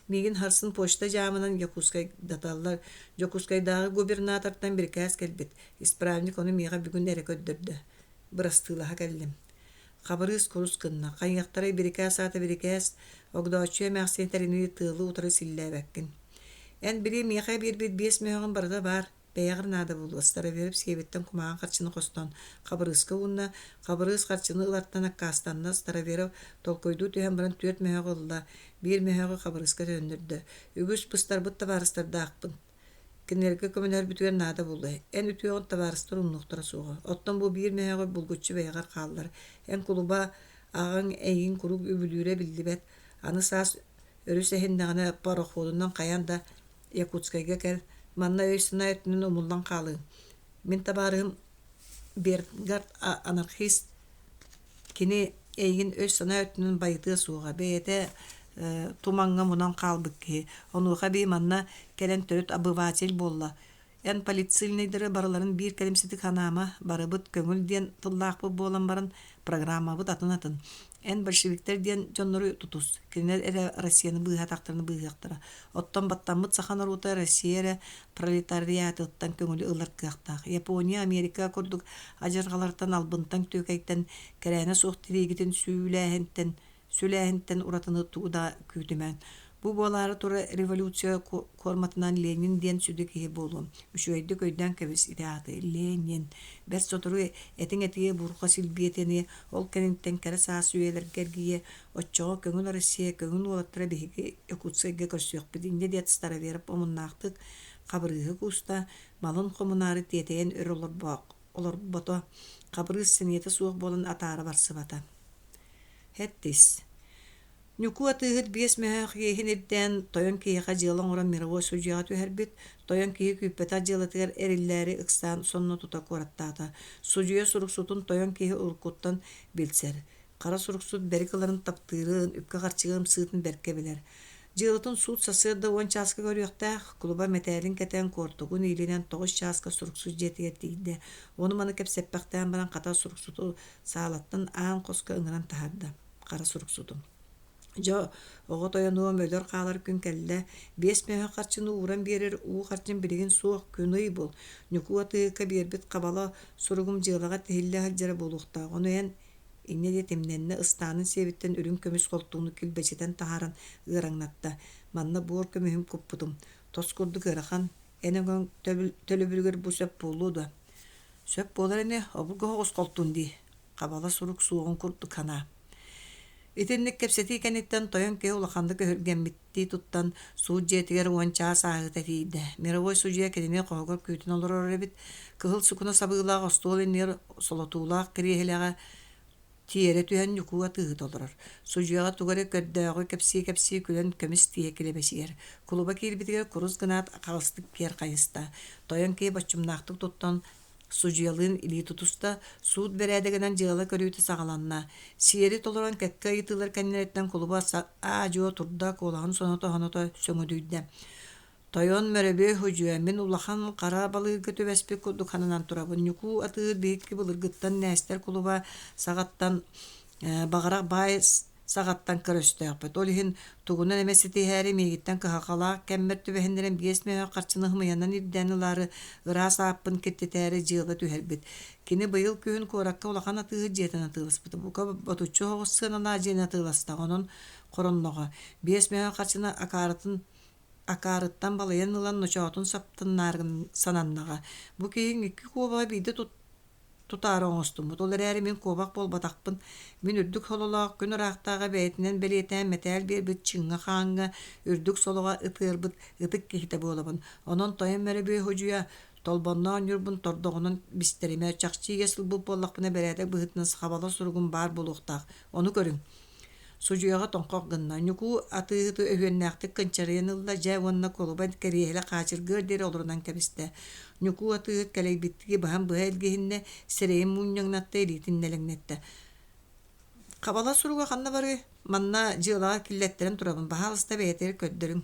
Миигин харсын почта дьаамынан Дьокуускайдаталлар. Дьокуускайдааҕы губернатортан бирикээс кэлбит. Исправник ону миэхэ бүгүн эрэ көрдөрдө. Бырастыылаһа кэллим. Хабырыыс курус гынна. Хайыахтарай бирикээс аата бирикээс, Огдооччуйа эмээхсини тэринии тыалы утары силлээбэккин. Эн били миэхэ биэрбит биэс мөһөҕүн барыта баар, бэйэҕэр наада буолуо, Староверов сиэбиттэн кумааҕы харчыны хостоон Хабырыыска уунна. Хабырыыс харчыны ылартан аккаастанна, Староверов толкуйдуу түһэн баран түөрт мөһөҕү ылла, биир мөһөҕү Хабырыыска төннөрдө. Үгүс быстарбыт табаарыстардаахпын. Кинилэргэ көмөлөһөрбүтүгэр наада буолуо. Эн үтүөҕүн табаарыстар умнуохтара суоҕа. Оттон бу биир мөһөөҕү булгуччу бэйэҕэр хааллар. Эн кулуба аҕаҥ эйигин куруук үбүлүүрэ биллибэт. Аны саас өрүс эһиннэҕинэ пароходунан хайаан да Якутскайга кэл. Манна өй-санаа өттүнэн умуллан хаалыаҥ. Мин табаарыһым Бернгард анархист Кини эйигин өй-санаа өттүнэн байытыа суоҕа, бэйэтэ тумаҥҥа мунан хаалбыт киһи. Онуоха эбии манна кэлэн төрүт обыватель буолла. Эн полицейнайдары барыларын биир кэлимситик санаама, барыбыт көҥүл диэн тыллаахпыт буолан баран, программабыт атын-атын. Эн большевиктэр диэн дьоннору тутус, кинилэр эрэ Россияны быыһаатахтарына быыһыахтара. Оттон баттаммыт саха норуота Россия эрэ пролетариатыттан көҥүлү ылар кыахтаах. Япония, Америка курдук адьырҕалартан, албынтан, түөкэйтэн, кэрээнэ суох тириигитин сүүлээһинтэн, сүлээһинтэн уратыны тугу да күүтүмэҥ. Бу буолаары турар революция куорматынан Ленин диэн сүдү киһи буолуом. Үчүгэйдик өйдөөн кэбис ити ааты. Ленин. Бэрт сотору этиҥ этиэ бурҕа силбиэтэниэ, ол кэнниттэн кэрэ саас үйэлэргэ эргийиэ, Оччоҕо көҥүл Россия көҥүл уолаттара биһиги Якутскайга көрсүөхпүт инньэ диэт Староверов омуннаахтык Хабырыыһы кууста, малын хомунаары тиэтэйэн өр олорбото, Хабырыыс сэниэтэ суох буолан атаара барсыбата. Хэттис. Ньукуу атыыһыт биэс мөһөөх иэһин ирдээн, тойон киһиэхэ дьыала оҥорон мировой судьуйаҕа түһэрбит, тойон киһи күүппэтэх дьыалатыгар эриллээри ыксаан сонно тута куораттаата. Судьуйа суруксутун тойон киһи уруккуттан билсэр. Хара суруксут бэрик ыларын таптыырын, үпкэ-харчыга ымсыытын бэркэ билэр. Дьыалатын суут сарсыарда уон чааска көрүөхтээх, кулуба мэтээлин кэтэн, куортугун иилинэн тоҕус чааска суруксут дьиэтигэр тиийдэ. Ону-маны кэпсэппэхтээн баран хата суруксуту саалаттан аан хоско ыҥыран таһаарда. Хара суруксуту. Дьэ, оҕо тойонуом өлөр хаалар күн кэллэ. Биэс мөһөөх харчыны ууран биэрэр уу харчым билигин суох, күн-ый бул. Ньукуу атыыһыкка биэрбит хабала суругум дьыалаҕа тиһиллэ сылдьара буолуохтаах. Ону эн Инньэ диэт имнэннэ, ыстаанын сиэбиттэн үрүҥ көмүс холтууну килбэчитэн таһааран ыараҥнатта: «Манна буор көмүһүн куппутум, тос курдук ыарахан, эн өҥөҥ төлөбүрүгэр бу сөп буолуо дуо?» «Сөп буолар ини, обургу соҕус холтуун дии, хабала сурук суоҕун курдук санаа» Итинник кэпсэтии кэнниттэн тойон киһи улаханнык өһүргэммиттии туттан, суут дьиэтигэр 10 чаас ааһыыта тиийдэ. Мировой судьуйа кинини хоһугар күүтэн олорор эбит. Кыһыл сукуна сабыылаах остуол иннигэр солотуулаах кириэһилэҕэ тиэрэ түһэн Ньукуу атыыһыт олорор. Судьуйаҕа тугу эрэ көрдөөҕү кэпсии-кэпсии күлэн көмүс тииһэ килэбэчийэр. Кулуба киирбитигэр курус гынаат хаҕыстык киэр хайыста. Тойон киһи боччумнаахтык туттан Судьуйалыын илии тутуста, суут бэрээдэгинэн дьыала көрүүтэ саҕаланна. Сиэри толорон кэккэ ыйытыылар кэннилэриттэн кулуба аа-дьуо турда, куолаһын соното-соното сөҥүдүйдэ. Тойон мөрөбүө судьуйа, мин улахан хара балыырга түбэспит курдук сананан турабын. Ньукуу атыыр биһикки былыргыттан Нээстэр кулуба саҕаттан баҕарах баай саҕаттан көрөстөөхпүт. Ол иһин тугунан эмэ ситиһээри миигиттэн кыһалҕалаах кэммэр түбэһиннэрэн 5 мөһөөх харчыны ымыйанан ирдээн ылаары ыраас ааппын киртитээри дьыала түһэрбит. Кини быйыл күһүн куоракка улахан атыыһыт дьиэтин атыыласпыта. Бука ботуччу соҕус сыаналаах дьиэни атыыластаҕа, онон хоронноҕо. 5 мөһөөх харчыны акаарытын акаарыттан балыйан ылан ночоотун саптыннаарын сананнаҕа. Бу киһиҥ икки куобаҕы биирдэ тут тутаары оҥостуммут. Ол эрээри мин куобах буолбатахпын. Мин үрдүк сололоох күн ыраахтааҕы бэйэтинэн бэлиэтээн мэтээл биэрбит чыҥҥа-хааҥҥа үрдүк солоҕо ытыарбыт ытык киһитэ буолабын. Онон тойон мөрөбүө судьуйа Толбонноон Ньурбун тордоҕунан бистэримэ, чахчы иэс ылбыт буоллахпына бэрээдэк быһыытынан сахабала суругум баар буолуохтаах. Ону көрүҥ. Судьуйаҕа тоҥхох гынна. Ньукуу атыыһыты өһүөннээхтик кынчарыйан ылла, дьэ уонна кулуба кэриэһилэ хаачыргыар диэри олорунан кэбистэ. Ньукуу атыыһыт кэлэйбиттии баһын быһа илгиһиннэ, сирэйин мунньаҥнатта, илиитин нэлэҥнэттэ. Хабала суруга ханна барыай? Манна дьыалаҕа киллэттэрэн турабын, баһаалыста бэйэтигэр көрдөрүҥ.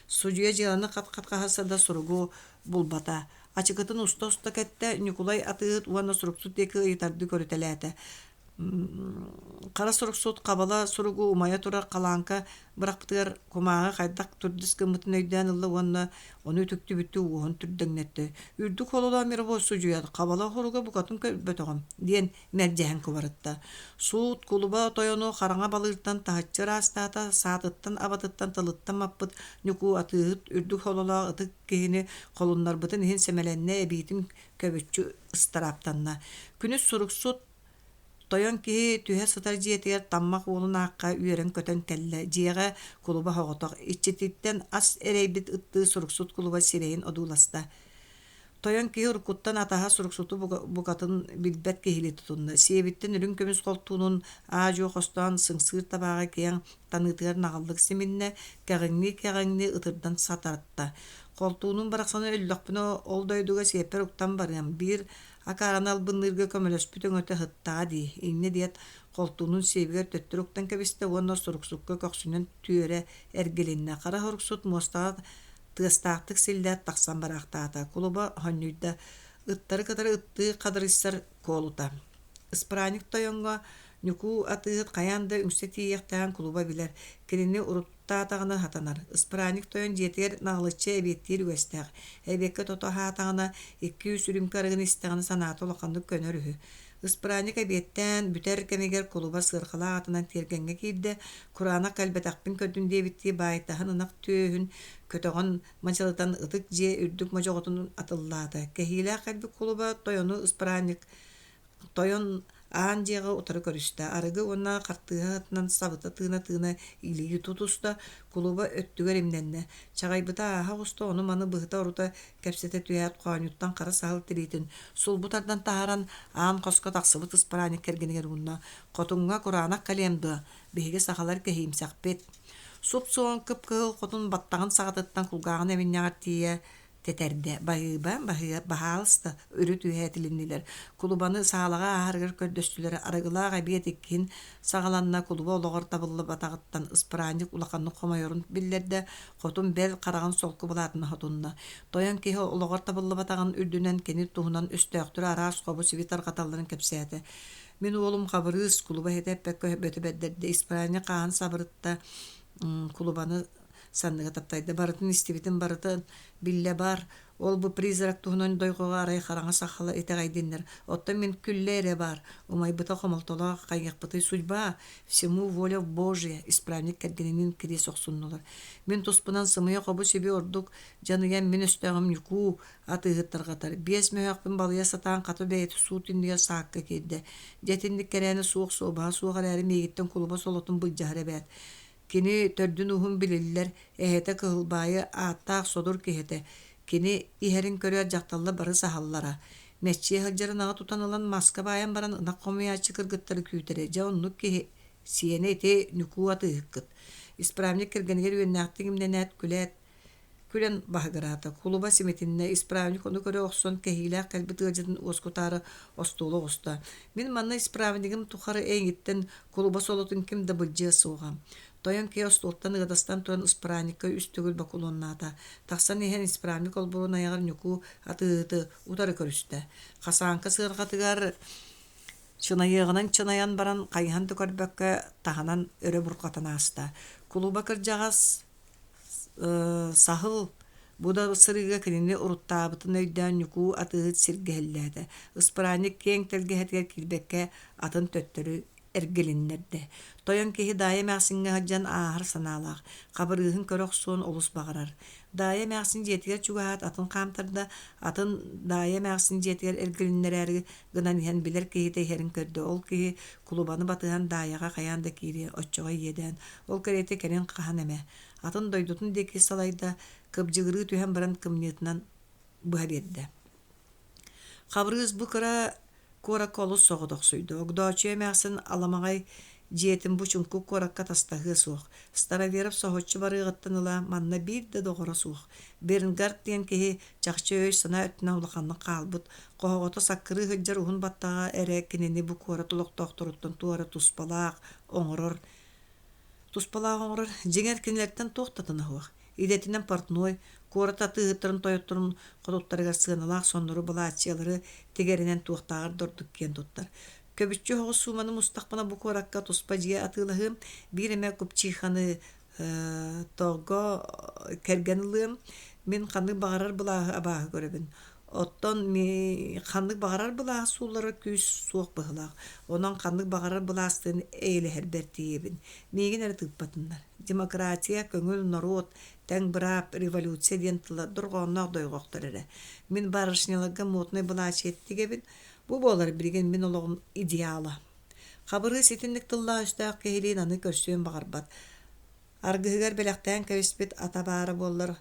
Судьуйа дьыаланы хат-хат хаһыса да суругу булбата. Ачыкытын уста-уста кэттэ, Ньукулай атыыһыт уонна суруксут диэки ыйытардыы көрүтэлээтэ. Хара суруксут хабала суругу умайа турар халааҥка бырахпытыгар кумааҕы хайдах түрдүс гыммытын өйдөөн ылла уонна ону үтүктүбүттүү уоһун түрдэҥнэттэ. «Үрдүк хололоо мировой судьуйа, хабала суруга букатын көрбөтөҕүм» диэн мэлдьэһэн кубарытта. Суут кулуба тойону хараҥа балыыртан таһыччы ыраастаата, саатыттан абатыттан тылыттан маппыт Ньукуу атыыһыт үрдүк хололоох ытык киһини холуннарбытын иһин сэмэлэннэ, эбиитин көбүччү ыстарааптанна. Күнүс суруксут тойон киһи түһэ сытар дьиэтигэр таммах уолун аахха үөрэн-көтөн кэллэ. Дьиэҕэ кулуба соҕотох, иччититтэн ас эрэйбит ыттыы суруксут кулуба сирэйин одууласта. Тойон киһи уруккуттан атаһа суруксуту букатын билбэт киһилии тутунна. Сиэбиттэн үрүҥ көмүс холтуунун аа-дьуо хостоон сыҥсыыр табааҕы киэҥ таныытыгар наҕыллык симиннэ, кэҕиҥнии-кэҕиҥнии ытырдан сатарытта. Холтуунум барахсаны өллөхпүнэ ол дойдуга сиэппэр уктан барыам, биир акаараны албынныырга көмөлөспүт өҥөтө ыһыттаҕа дии, инньэ диэт, холтуунун сиэбигэр төттөрү уктан кэбистэ уонна суруксукка көхсүнэн түөрэ эргилиннэ. Хара суруксут муостаҕа тыастаахтык силлээт тахсан бараахтаата. Кулуба хонньуйда, ыттары кытары ыттыы хадырыйсар куолута. Ыспыраанньык тойоҥҥо Ньукуу атыыһыт хайаан да үҥсэ тиийиэхтээҕин кулуба билэр, кинини уруттаатаҕына сатанар. Ыспыраанньык тойон дьиэтигэр наҕылыччы эбиэттиир үгэстээх. Эбиэккэ тото аһаатаҕына, 200 үрүүмкэ арыгыны истэҕинэ санаата улаханнык көнөр үһү. Ыспыраанньык эбиэттээн бүтэр кэмигэр кулуба сыарҕалаах атынан тиэргэҥҥэ киирдэ, кураанах кэлбэтэхпин көрдүн диэбиттии баайтаһын ынах түөһүн көтөҕөн мадьалытан ытык дьиэ үрдүк модьоҕотун атыллаата. Кэһиилээх кэлбит кулуба тойону ыспыраанньык Тойон аан дьиэҕэ утары көрүстэ, арыгы уонна хартыыһа атынан сабыта тыына-тыына илии тутуста, кулуба өттүгэр имнэннэ. Чаҕайбыта ааһа оҕуста, ону-маны быһыта-орута кэпсэтэ түһээт, хоонньуттан хара саһыл тириитин сулбу тардан таһааран, аан хоско тахсыбыт ыспыраанньык кэргэнигэр уунна: «Хотуҥҥа кураанах кэлиэм дуо? Биһиги сахалар кэһиимсэхпит». Суп-суон кып-кыһыл хотун баттаҕын саҕатыттан кулгааҕын эминньэҕэр тиийэ тэтэрдэ. Баһыыба, баһыа, баһаалыста, үрүт үөһэ этилиннилэр. Кулубаны саалаҕа ааһарыгар көрдөстүлэр. Арыгылаах эбиэт иккиһин саҕаланна. Кулуба олоҕор табыллыбатаҕыттан ыспыраанньык улаханнык хомойорун биллэрдэ. Хотун бэл хараҕын солку былаатына хотунна. Тойон киһи олоҕор табыллыбатаҕын үрдүнэн кини туһунан өстөөхтөрө араас хобу-сиби тарҕаталларын кэпсээтэ. Мин уолум Хабырыыс кулуба иһитэ эппэккэ бөтө бэрдэрдэ. Испыраанньык хааһын сабырытта. Кулубаны. санныга таптайда. Барытын истибитин барытын биллэ баар. Ол бу призрак туһунан дойҕоҕо арай хараҥа сахала итэҕэйдиннэр. Оттон мин күллэ эрэ баар. Умайбыта хомолтолоох хайыахпытый судьба, всему воля Божья, исправник кэргэнинин кириэс охсуннулар. Мин туспунан сымыйа хобу-сиби ордук дьаныйан мин өстөөҕүм Ньукуу атыыһыт тарҕатар. Биэс мөһөөхпүн балыйа сатаан хата бэйэтэ суут иннигэр саакка киирдэ. Дьэ итинник кэрээни суох суобаһа суох эрээри миигиттэн кулуба солотун былдьаһар эбээт. Кини төрдүн-ууһун билиллэр, эһэтэ Кыһылбаайы ааттаах содур киһи этэ. Кини иһэрин көрөөт дьахталлар бары саһаллара. Мэччийэ сылдьар ынаҕы тутан ылан маска баайан баран ынах хомуйааччы кыргыттары күүтэрэ. Дьэ оннук киһи сиэнэ ити Ньукуу атыыһыккыт. Исправник кэргэнигэр үөннээхтик имнэнээт, күлээт Күлэн баһыгыраата. Кулуба симитиннэ, исправник ону көрө охсон, кэһиилээх кэлбит ыалдьытын уоскутаары остуолу оҕуста. Мин манна исправнигым тухары эйигиттэн кулуба солотун ким да былдьыа суоҕа. Тойон киһи остуолтан ыадастан туран исправникка үс төгүл бокулуоннаата. Тахсан иһэн исправник олбуорун айаҕар Ньукуу атыыһыты утары көрүстэ. Хасааҥка сыарҕатыгар чынайыаҕынан чынайан баран хайыһан да көрбөккө таһынан өрө бурҕатан ааста. Кулуба кырдьаҕас Саһыл бу да сырыыга кинини уруттаабытын өйдөөн Ньукуу атыыһыт сиргэ иһиллээтэ. Ыспыраанньык киэҥ тэлгэһэтигэр киирбэккэ атын төттөрү эргилиннэрдэ. Тойон киһи Даайа эмээхсиҥҥэ сылдьан ааһар санаалаах, Хабырыыһын көрө охсуон олус баҕарар. Даайа эмээхсин дьиэтигэр чугаһаат атын хаамтарда, атын Даайа эмээхсин дьиэтигэр эргилиннэрээри гынан иһэн билэр киһитэ иһэрин көрдө. Ол киһи кулубаны батыһан Даайаҕа хайаан да киириэ, оччоҕо иэдээн. Ол кэриэтэ кэлин хаһан эмэ. Атын дойдутун диэки салайда, кыбдьыгырыы түһэн баран кымньыытынан быһа биэрдэ. Хабырыыс бу кыра куоракка олус соҕотохсуйда. Огдооччуйа эмээхсин аламаҕай дьиэтин бу чуҥкук куоракка тастаһыа суох. Староверов соһуччу барыаҕыттан ыла манна биир да доҕоро суох. Бернгард диэн киһи чахчы өй-санаа өттүнэн улаханнык хаалбыт, хоһоҕото саккырыы сылдьар уһун баттаҕа эрэ кинини бу куорат олохтоохторуттан туора туспалаах оҥорор Туспалаах оҥорор, дьиҥэр кинилэртэн туох да атына суох. Идэтинэн портной, куорат атыыһыттарын тойотторун хотуттарыгар сыаналаах соннору, былааччыйалары тигэринэн туохтааҕар да ордук киэн туттар. Көбүччү оһоҕос сууманы мустахпына бу куоракка туспа дьиэ атыылаһыам, биир эмэ купчиханы того кэргэн ылыам, мин ханнык баҕарар былааһы абааһы көрөбүн. Оттон ханнык баҕарар былааһы суулларар күүс суох быһыылаах. Онон ханнык баҕарар былаастыын эйэлэһэрбэр тиийэбин. Миигин эрэ тыыппатыннар. Демократия, көҥүл норуот, тэҥ быраап, революция диэн тыла дорҕоонноох дойҕохтор эрэ. Мин барышняларга моднай былаачыйа тигэбин. Бу буолар билигин мин олоҕум идеала. Хабырыыс итинник тыллаах-өстөөх киһилиин аны көрсүөн баҕарбат. Аргыһыгар бэлэхтээн кэбиспит ата баара буоллар,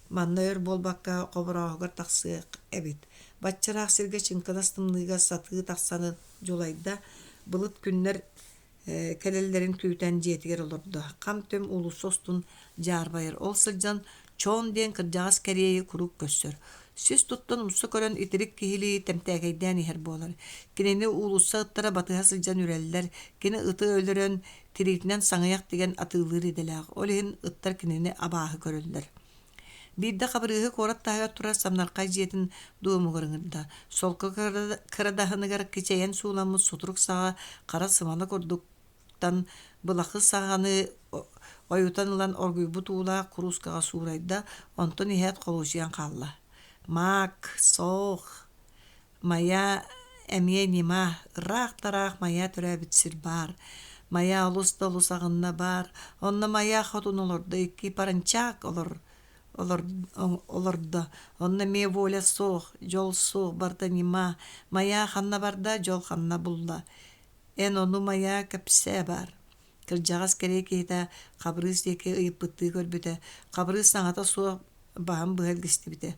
манна өр буолбакка хоборооһугар тахсыах эбит. Бачча ыраах сиргэ чыҥкынас тымныыга сатыы тахсаны дьулайда, былыт күннэр кэлэллэрин күүтэн дьиэтигэр олордо. Хам-түм уулусса устун дьаарбайар. Ол сылдьан Чоон диэн кырдьаҕас кэриэйи куруук көрсөр. Сис туттан умса көрөн итирик киһилии тэмтээкэйдээн иһэр буолар. Кинини уулусса ыттара батыһа сылдьан үрэллэр, кини ыты өлөрөн, тириитинэн саҥыйах тигэн атыылыыр идэлээх, ол иһин ыттар кинини абааһы көрөллөр. Биирдэ Хабырыыһы куорат таһыгар турар самнархай дьиэтин дуомугар ыҥырда. Солко кырадаһыныгар кичэйэн сууламмыт сутурук саҕа хара сымала курдук тан былахы саҕаны ойутан ылан оргуйбут уулаах куруускаҕа суурайда, онтон иһээт холуочуйан хаалла. Маак, соох, Майа эмиэ ньыма, ыраах-тараах Майа төрөөбүт сир баар. Майа олус да олус аҕынна баар, онно Майа хотун олордо, икки паранчаак олор олордо. Онно эмиэ воля суох, дьол суох, барыта ньыма. Майа ханна барда, дьол ханна булла. Эн ону Майа кэпсээ баар. Кырдьаҕас кэриэ киһитэ Хабырыыс диэки ыйыппыттыы көрбүтэ. Хабырыыс саҥата суох баһын быһа илгистибитэ.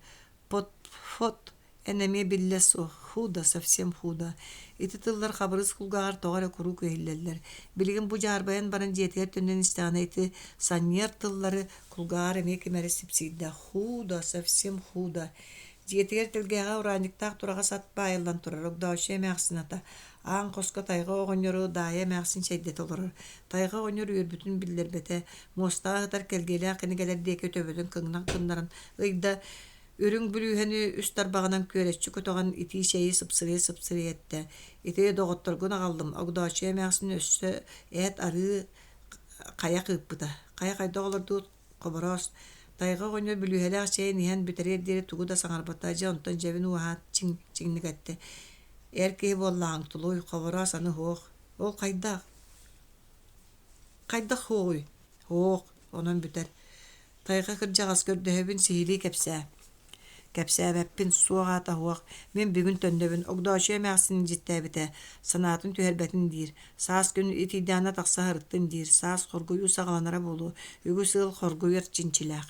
Подфот эн эмиэ биллэ суох, худо, совсем худо. Ити тыллар Хабырыыс кулгааҕар тоҕо эрэ куруук иһиллэллэр. Билигин бу дьаарбайан баран дьиэтигэр төннөн истэҕинэ ити санньыар тыллары кулгааҕар эмиэ ким эрэ сипсийдэ. Худо, совсем худо. Дьиэтигэр тэлгэһэҕэ ураанньыктаах тураҕас ат баайыллан турар, Огдооччуйа эмээхсин ата. Аан хоско Тайҕа оҕонньору Даайа эмээхсин чэйдэтэ олорор. Тайҕа оҕонньор үөрбүтүн биллэрбэтэ, муостаҕа сытар кэлгиэлээх кинигэлэр диэки төбөтүн кыҥнах гыннаран ыйда, үрүҥ бүлүүһэни үс тарбаҕынан күөрэччи көтөҕөн итии чэйи сыпсырыйа-сыпсырыйа эттэ: «Ити доҕотторгун аҕаллым, Огдооччуйа эмээхсин өссө эт арыы хайах ыыппыта. Хайа хайдах олордубут? Хобороос, тайҕа оҕонньор бүлүүһэлээх чэйин иһэн бүтэриэр диэри тугу да саҥарбата, дьэ онтон дьэбин уоһаат чиҥ чиҥник эттэ: «Эр киһи буоллаҕыҥ, тулуй, Хобороос аны суох. Ол хайдах? Хайдах суоҕуй? Суох, онон бүтэр. Тайҕа кырдьаҕас көрдөһөбүн сиһилии кэпсээ. Кэпсээбэппин, суох аата суох. Мин бүгүн төннөбүн, Огдоочуйа эмээхсин илдьиттээбитэ, санаатын түһэрбэтин диир. Саас күн итийдэҕинэ тахса сырыттын диир. Саас хоргуйуу саҕаланара буолуо. Үгүс ыал хоргуйар чинчилээх.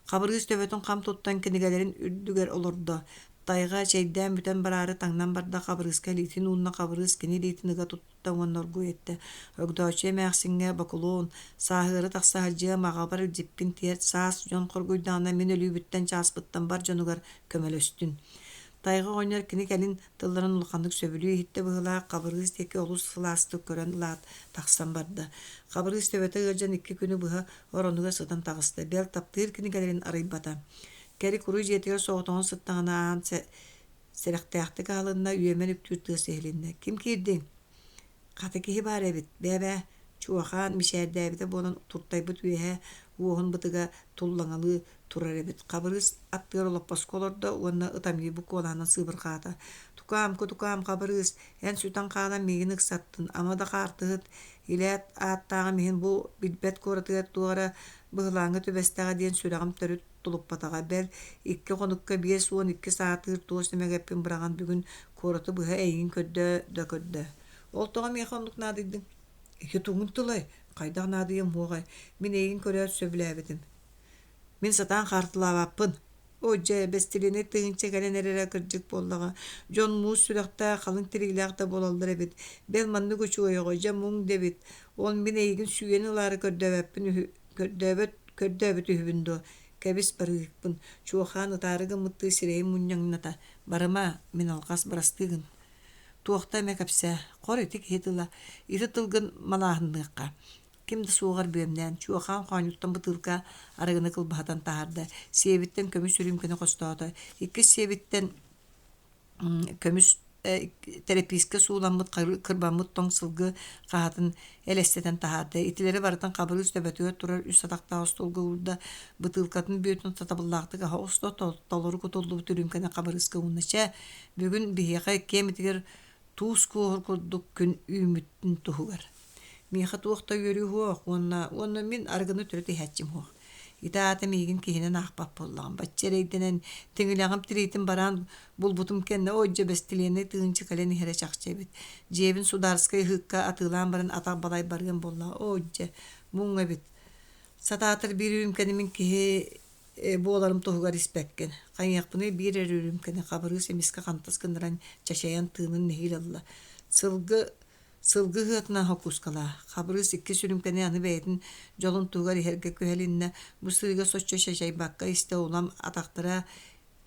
Хабырыыс төбөтүн хам туттан кинигэлэрин үрдүгэр олордо. Тайҕа чэйдээн бүтэн бараары таҥнан барда Хабырыыска илиитин уунна Хабырыыс кини илиитин ыга тутта уонна оргууй эттэ: «Огдооччуйа эмээхсиҥҥэ бокулуон, сааһыары тахса сылдьыам, аҕабар илдьиппин тиэрт, саас дьон хоргуйдаҕына мин өлүүбүттэн чааспыттан бар дьонугар көмөлөстүн». Тайҕа оҕонньор кини кэлин тылларын улаханнык сөбүлүү иһиттэ быһыылаах, Хабырыыс диэки олус сылаастык көрөн ылаат, тахсан барда. Хабырыыс төбөтө ыалдьан икки күнү быһа оронугар сытан таҕыста, бэл таптыыр кинигэлэрин арыйбата. Кэри-куруй дьиэтигэр соҕотоҕун сыттаҕына аан Сэрэхтээхтик аһылынна, үөмэн үктүүр тыас иһилиннэ. «Ким киирдиҥ?» Хата киһи баар эбит, бээ-бээ, чуохаан мичээрдээбитэ буолан туртайбыт үөһэ уоһун бытыга туллаҥалыы турар эбит. Хабырыыс аттыгар олоппоско олордо уонна ытамньыйбыт куолаһынан сыыбырҕаата: «Тукаам, кутукаам, Хабырыыс, эн сүтэн хаалан миигин ыксаттын, ама да хаартыһыт, илээт ааттааҕым иһин бу билбэт куоратыгар туох эрэ быһылааҥҥа түбэстэҕэ диэн сүрэҕим төрүт тулуппатаҕа, бэл, икки хонукка 52 саатыыр туос эмэгэппин быраҕан бүгүн куораты быһа эйигин көрдөө да көрдөө. Ол тоҕо миэхэ оннук наадыйдыҥ? Ити тугун тылай? Хайдах наадыйыам уоҕай? Мин эйигин көрөөт сөбүлээбитим. Мин сатаан хаартылаабаппын. Оо дьэ, бэстилиэнэй тыһыынча кэлэн эрэрэ кырдьык буоллаҕа. Дьон муус сүрэхтээх, халыҥ тириилээх да буолаллар эбит. Бэл маннык үчүгэй оҕо, дьэ муҥ да эбит. Ол мин эйигин сүүйэн ылаары көрдөөбөппүн үһү Көрдөөбөт көрдөөбүт үһүбүн дуо, кэбис барыыһыкпын, чуохаан ытаары гыммыттыы сирэйин мунньаҥната, барыма, мин алҕас бырастыы гын. Туохта эмэ кэпсээ, хор ити киһи тыла, ити тылгын малааһынныахха. Ким да суоҕар бүөмнээн, чуохаан хоонньуттан бытыылка арыгыны кылбаһытан таһаарда, сиэбиттэн көмүс үрүүмкэни хостоото, иккис сиэбиттэн көмүс тэрэпиискэ сууламмыт кырбаммыт тоҥ сылгы хаһатын элэстэтэн таһаарда. Итилэри барытын Хабырыыс төбөтүгэр турар үс атахтаах остуолга уурда, бытыылкатын бүөтүн сатабыллаахтык аһа оҕуста, толору кутуллубут үрүүмкэни Хабырыыска уунна. Чэ, бүгүн биһиэхэ иккиэммитигэр туус куоһур курдук күн үүммүтүн туһугар. Миэхэ туох да үөрүү суох уонна уонна мин арыгыны төрүт иһээччим суох. Ити аата миигин киһинэн аахпат буоллаҕым. Бачча эрэйдэнэн, тиҥилэҕим тириитин бараан булбутум кэннэ, ой дьэ бэстилиэнэй тыһыынча кэлэн иһэрэ чахчы эбит. Дьиэбин судаарыскай ыһыыкка атыылаан баран атах балай барыам буоллаҕа. Оо дьэ, муҥ эбит. Сатаатар биир үрүүмкэни мин киһи буоларым туһугар испэккин. Хайыахпыный биир эрэ үрүүмкэни Хабырыыс эмискэ хантас гыннаран чачайан тыынын нэһиилэ ылла. Сылгы Сылгы ыһыатынан хокуускалаа, Хабырыыс иккис үрүүмкэни аны бэйэтин дьолун туһугар иһэргэ күһэлиннэ, бу сырыыга соччо чачайбакка истэ улам атахтара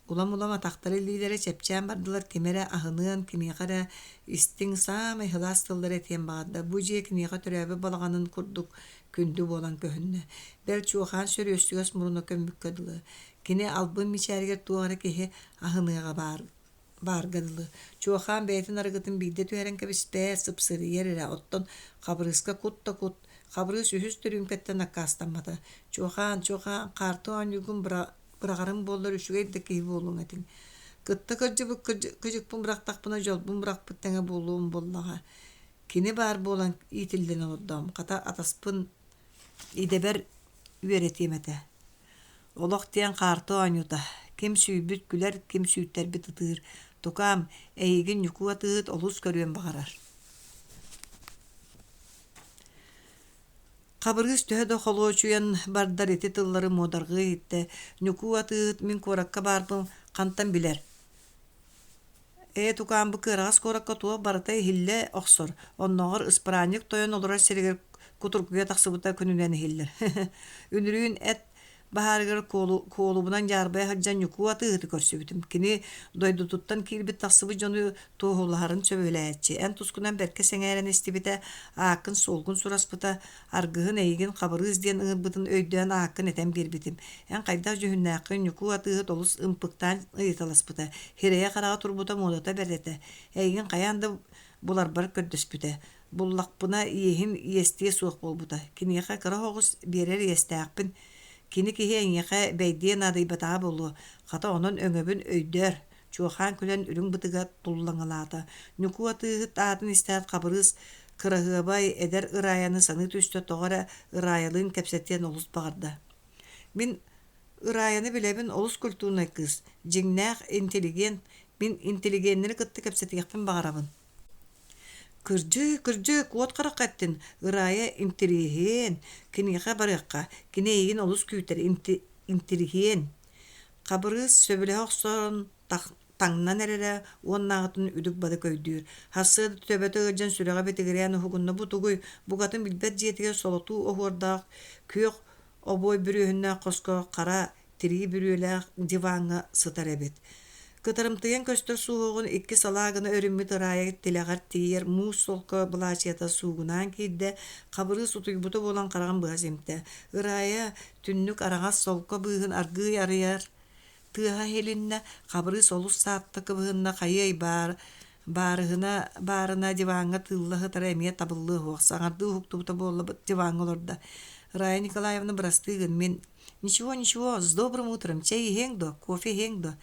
улам-улам атахтара илиилэрэ чэпчээн бардылар, кими эрэ аһыныан, кимиэхэ эрэ истиҥ, саамай сылаас тыллары этиэн баҕарда. Бу дьиэ киниэхэ төрөөбүт балаҕанын курдук күндү буолан көһүннэ. Бэл, чуохаан сөрүөстүгэс муруна көммүккэ дылы. Кини албын мичээригэр туох эрэ киһи аһыныаҕа баар баарга дылы. Чуохаан бэйэтин арыгытын биирдэ түһэрэн кэбиспэт, сыпсырыйар эрэ, оттон Хабырыыска кут да кут. Хабырыыс үһүс түрүүмкэттэн аккаастаммата. Чуохаан, чуохаан, хаарты оонньуургун быраҕарыҥ буоллар үчүгэй да киһи буолуоҥ этиҥ. Кытта кырдьыбыт кыдьыкпын бырахтахпына дьолбун бырахпыт тэҥэ буолуом буоллаҕа. Кини баар буолан иитиллэн олордоҕум. Хата атаспын идэбэр үөрэтиэм этэ. Олох диэн хаарты оонньуута. Ким сүүйбүт күлэр, ким сүүттэрбит ытыыр. Тукаам, эйигин Ньукуу атыыһыт олус көрүөн баҕарар. Хабырыыс төһө да холуочуйан бардар ити тыллары муодарҕыы иһиттэ. Ньукуу атыыһыт мин куоракка баарбын хантан билэр? Ээ, тукаам, бу кыараҕас куоракка туох барыта иһиллэ охсор, оннооҕор ыспыраанньык тойон олорор сиригэр кутургуйа тахсыбыта күнүнэн иһиллэр. Үнүрүүн эт баһаарыгар куолубунан дьаарбайа сылдьан Ньукуу атыыһыты көрсүбүтүм. Кини дойдутуттан киирбит-тахсыбыт дьону туоһулаһарын сөбүлээччи. Эн тускунан бэркэ сэҥээрэн истибитэ, ааккын-суолгун сураспыта, Аргыһын эйигин Хабырыыс диэн ыҥырбытын өйдөөн ааккын этэн биэрбитим. Эн хайдах дьүһүннээххин Ньукуу атыыһыт олус ымпыктаан ыйыталаспыта. Сирэйэ-хараҕа турбута муодата бэрт этэ. Эйигин хайаан да буларбар көрдөспүтэ. Буллахпына иэһин иэстиэ суох буолбута. Киниэхэ кыра оҕус биэрэр иэстээхпин. Кини киһи эйиэхэ бэйдиэ наадыйбатаҕа буолуо, хата онон өҥөбүн өйдөөр, Чуохаан күлэн үрүҥ бытыга туллаҥалаата. Ньукуу атыыһыт аатын истээт Хабырыыс кыраһыабай эдэр Ырайаны саныы түстэ, тоҕо эрэ Ырайалыын кэпсэтиэн олус баҕарда. Мин Ырайаны билэбин, олус культурнай кыыс, дьиҥнээх интеллигент, мин интеллигеннэри кытта кэпсэтиэхпин баҕарабын. Кырдьык, кырдьык, уот харахха эттин, Ырая интэриэһиэн, киниэхэ барыахха, кини эйигин олус күүтэр, интэриэһиэн. Хабырыыс сөбүлэһэ охсон таҥнан эрэрэ уоннааҕытын үдүк-бадык өйдүүр. Сарсыарда төбөтө ыалдьан сүрэҕэ битигирээн уһугунна бу тугуй, букатын билбэт дьиэтигэр солотуу оһуордаах күөх обуой бүрүөһүннээх хоско хара тирии бүрүөлээх диваҥҥа сытар эбит. Кытарымтыйан көстөр суһуоҕун икки салаа гына өрүммүт ыраайа тилэҕэр тиийэр муус солко былаачыйата суугунаан киирдэ, Хабырыыс утуйбута буолан хараҕын быһа симтэ. Ыраайа түннүк араҥас солко быыһын аргыый арыйар тыаһа иһилиннэ, Хабырыыс олус саатта кыбыһынна хайыай баар баарыһына баарына диваҥҥа тыылла сытара эмиэ табыллыа суох, саҥардыы уһуктубута буолла диваҥҥа олордо. Рая Николаевна бырастыы гын мин Ничего, ничего, с добрым утром, чэй иһиэҥ дуо, кофе иһиэҥ дуо?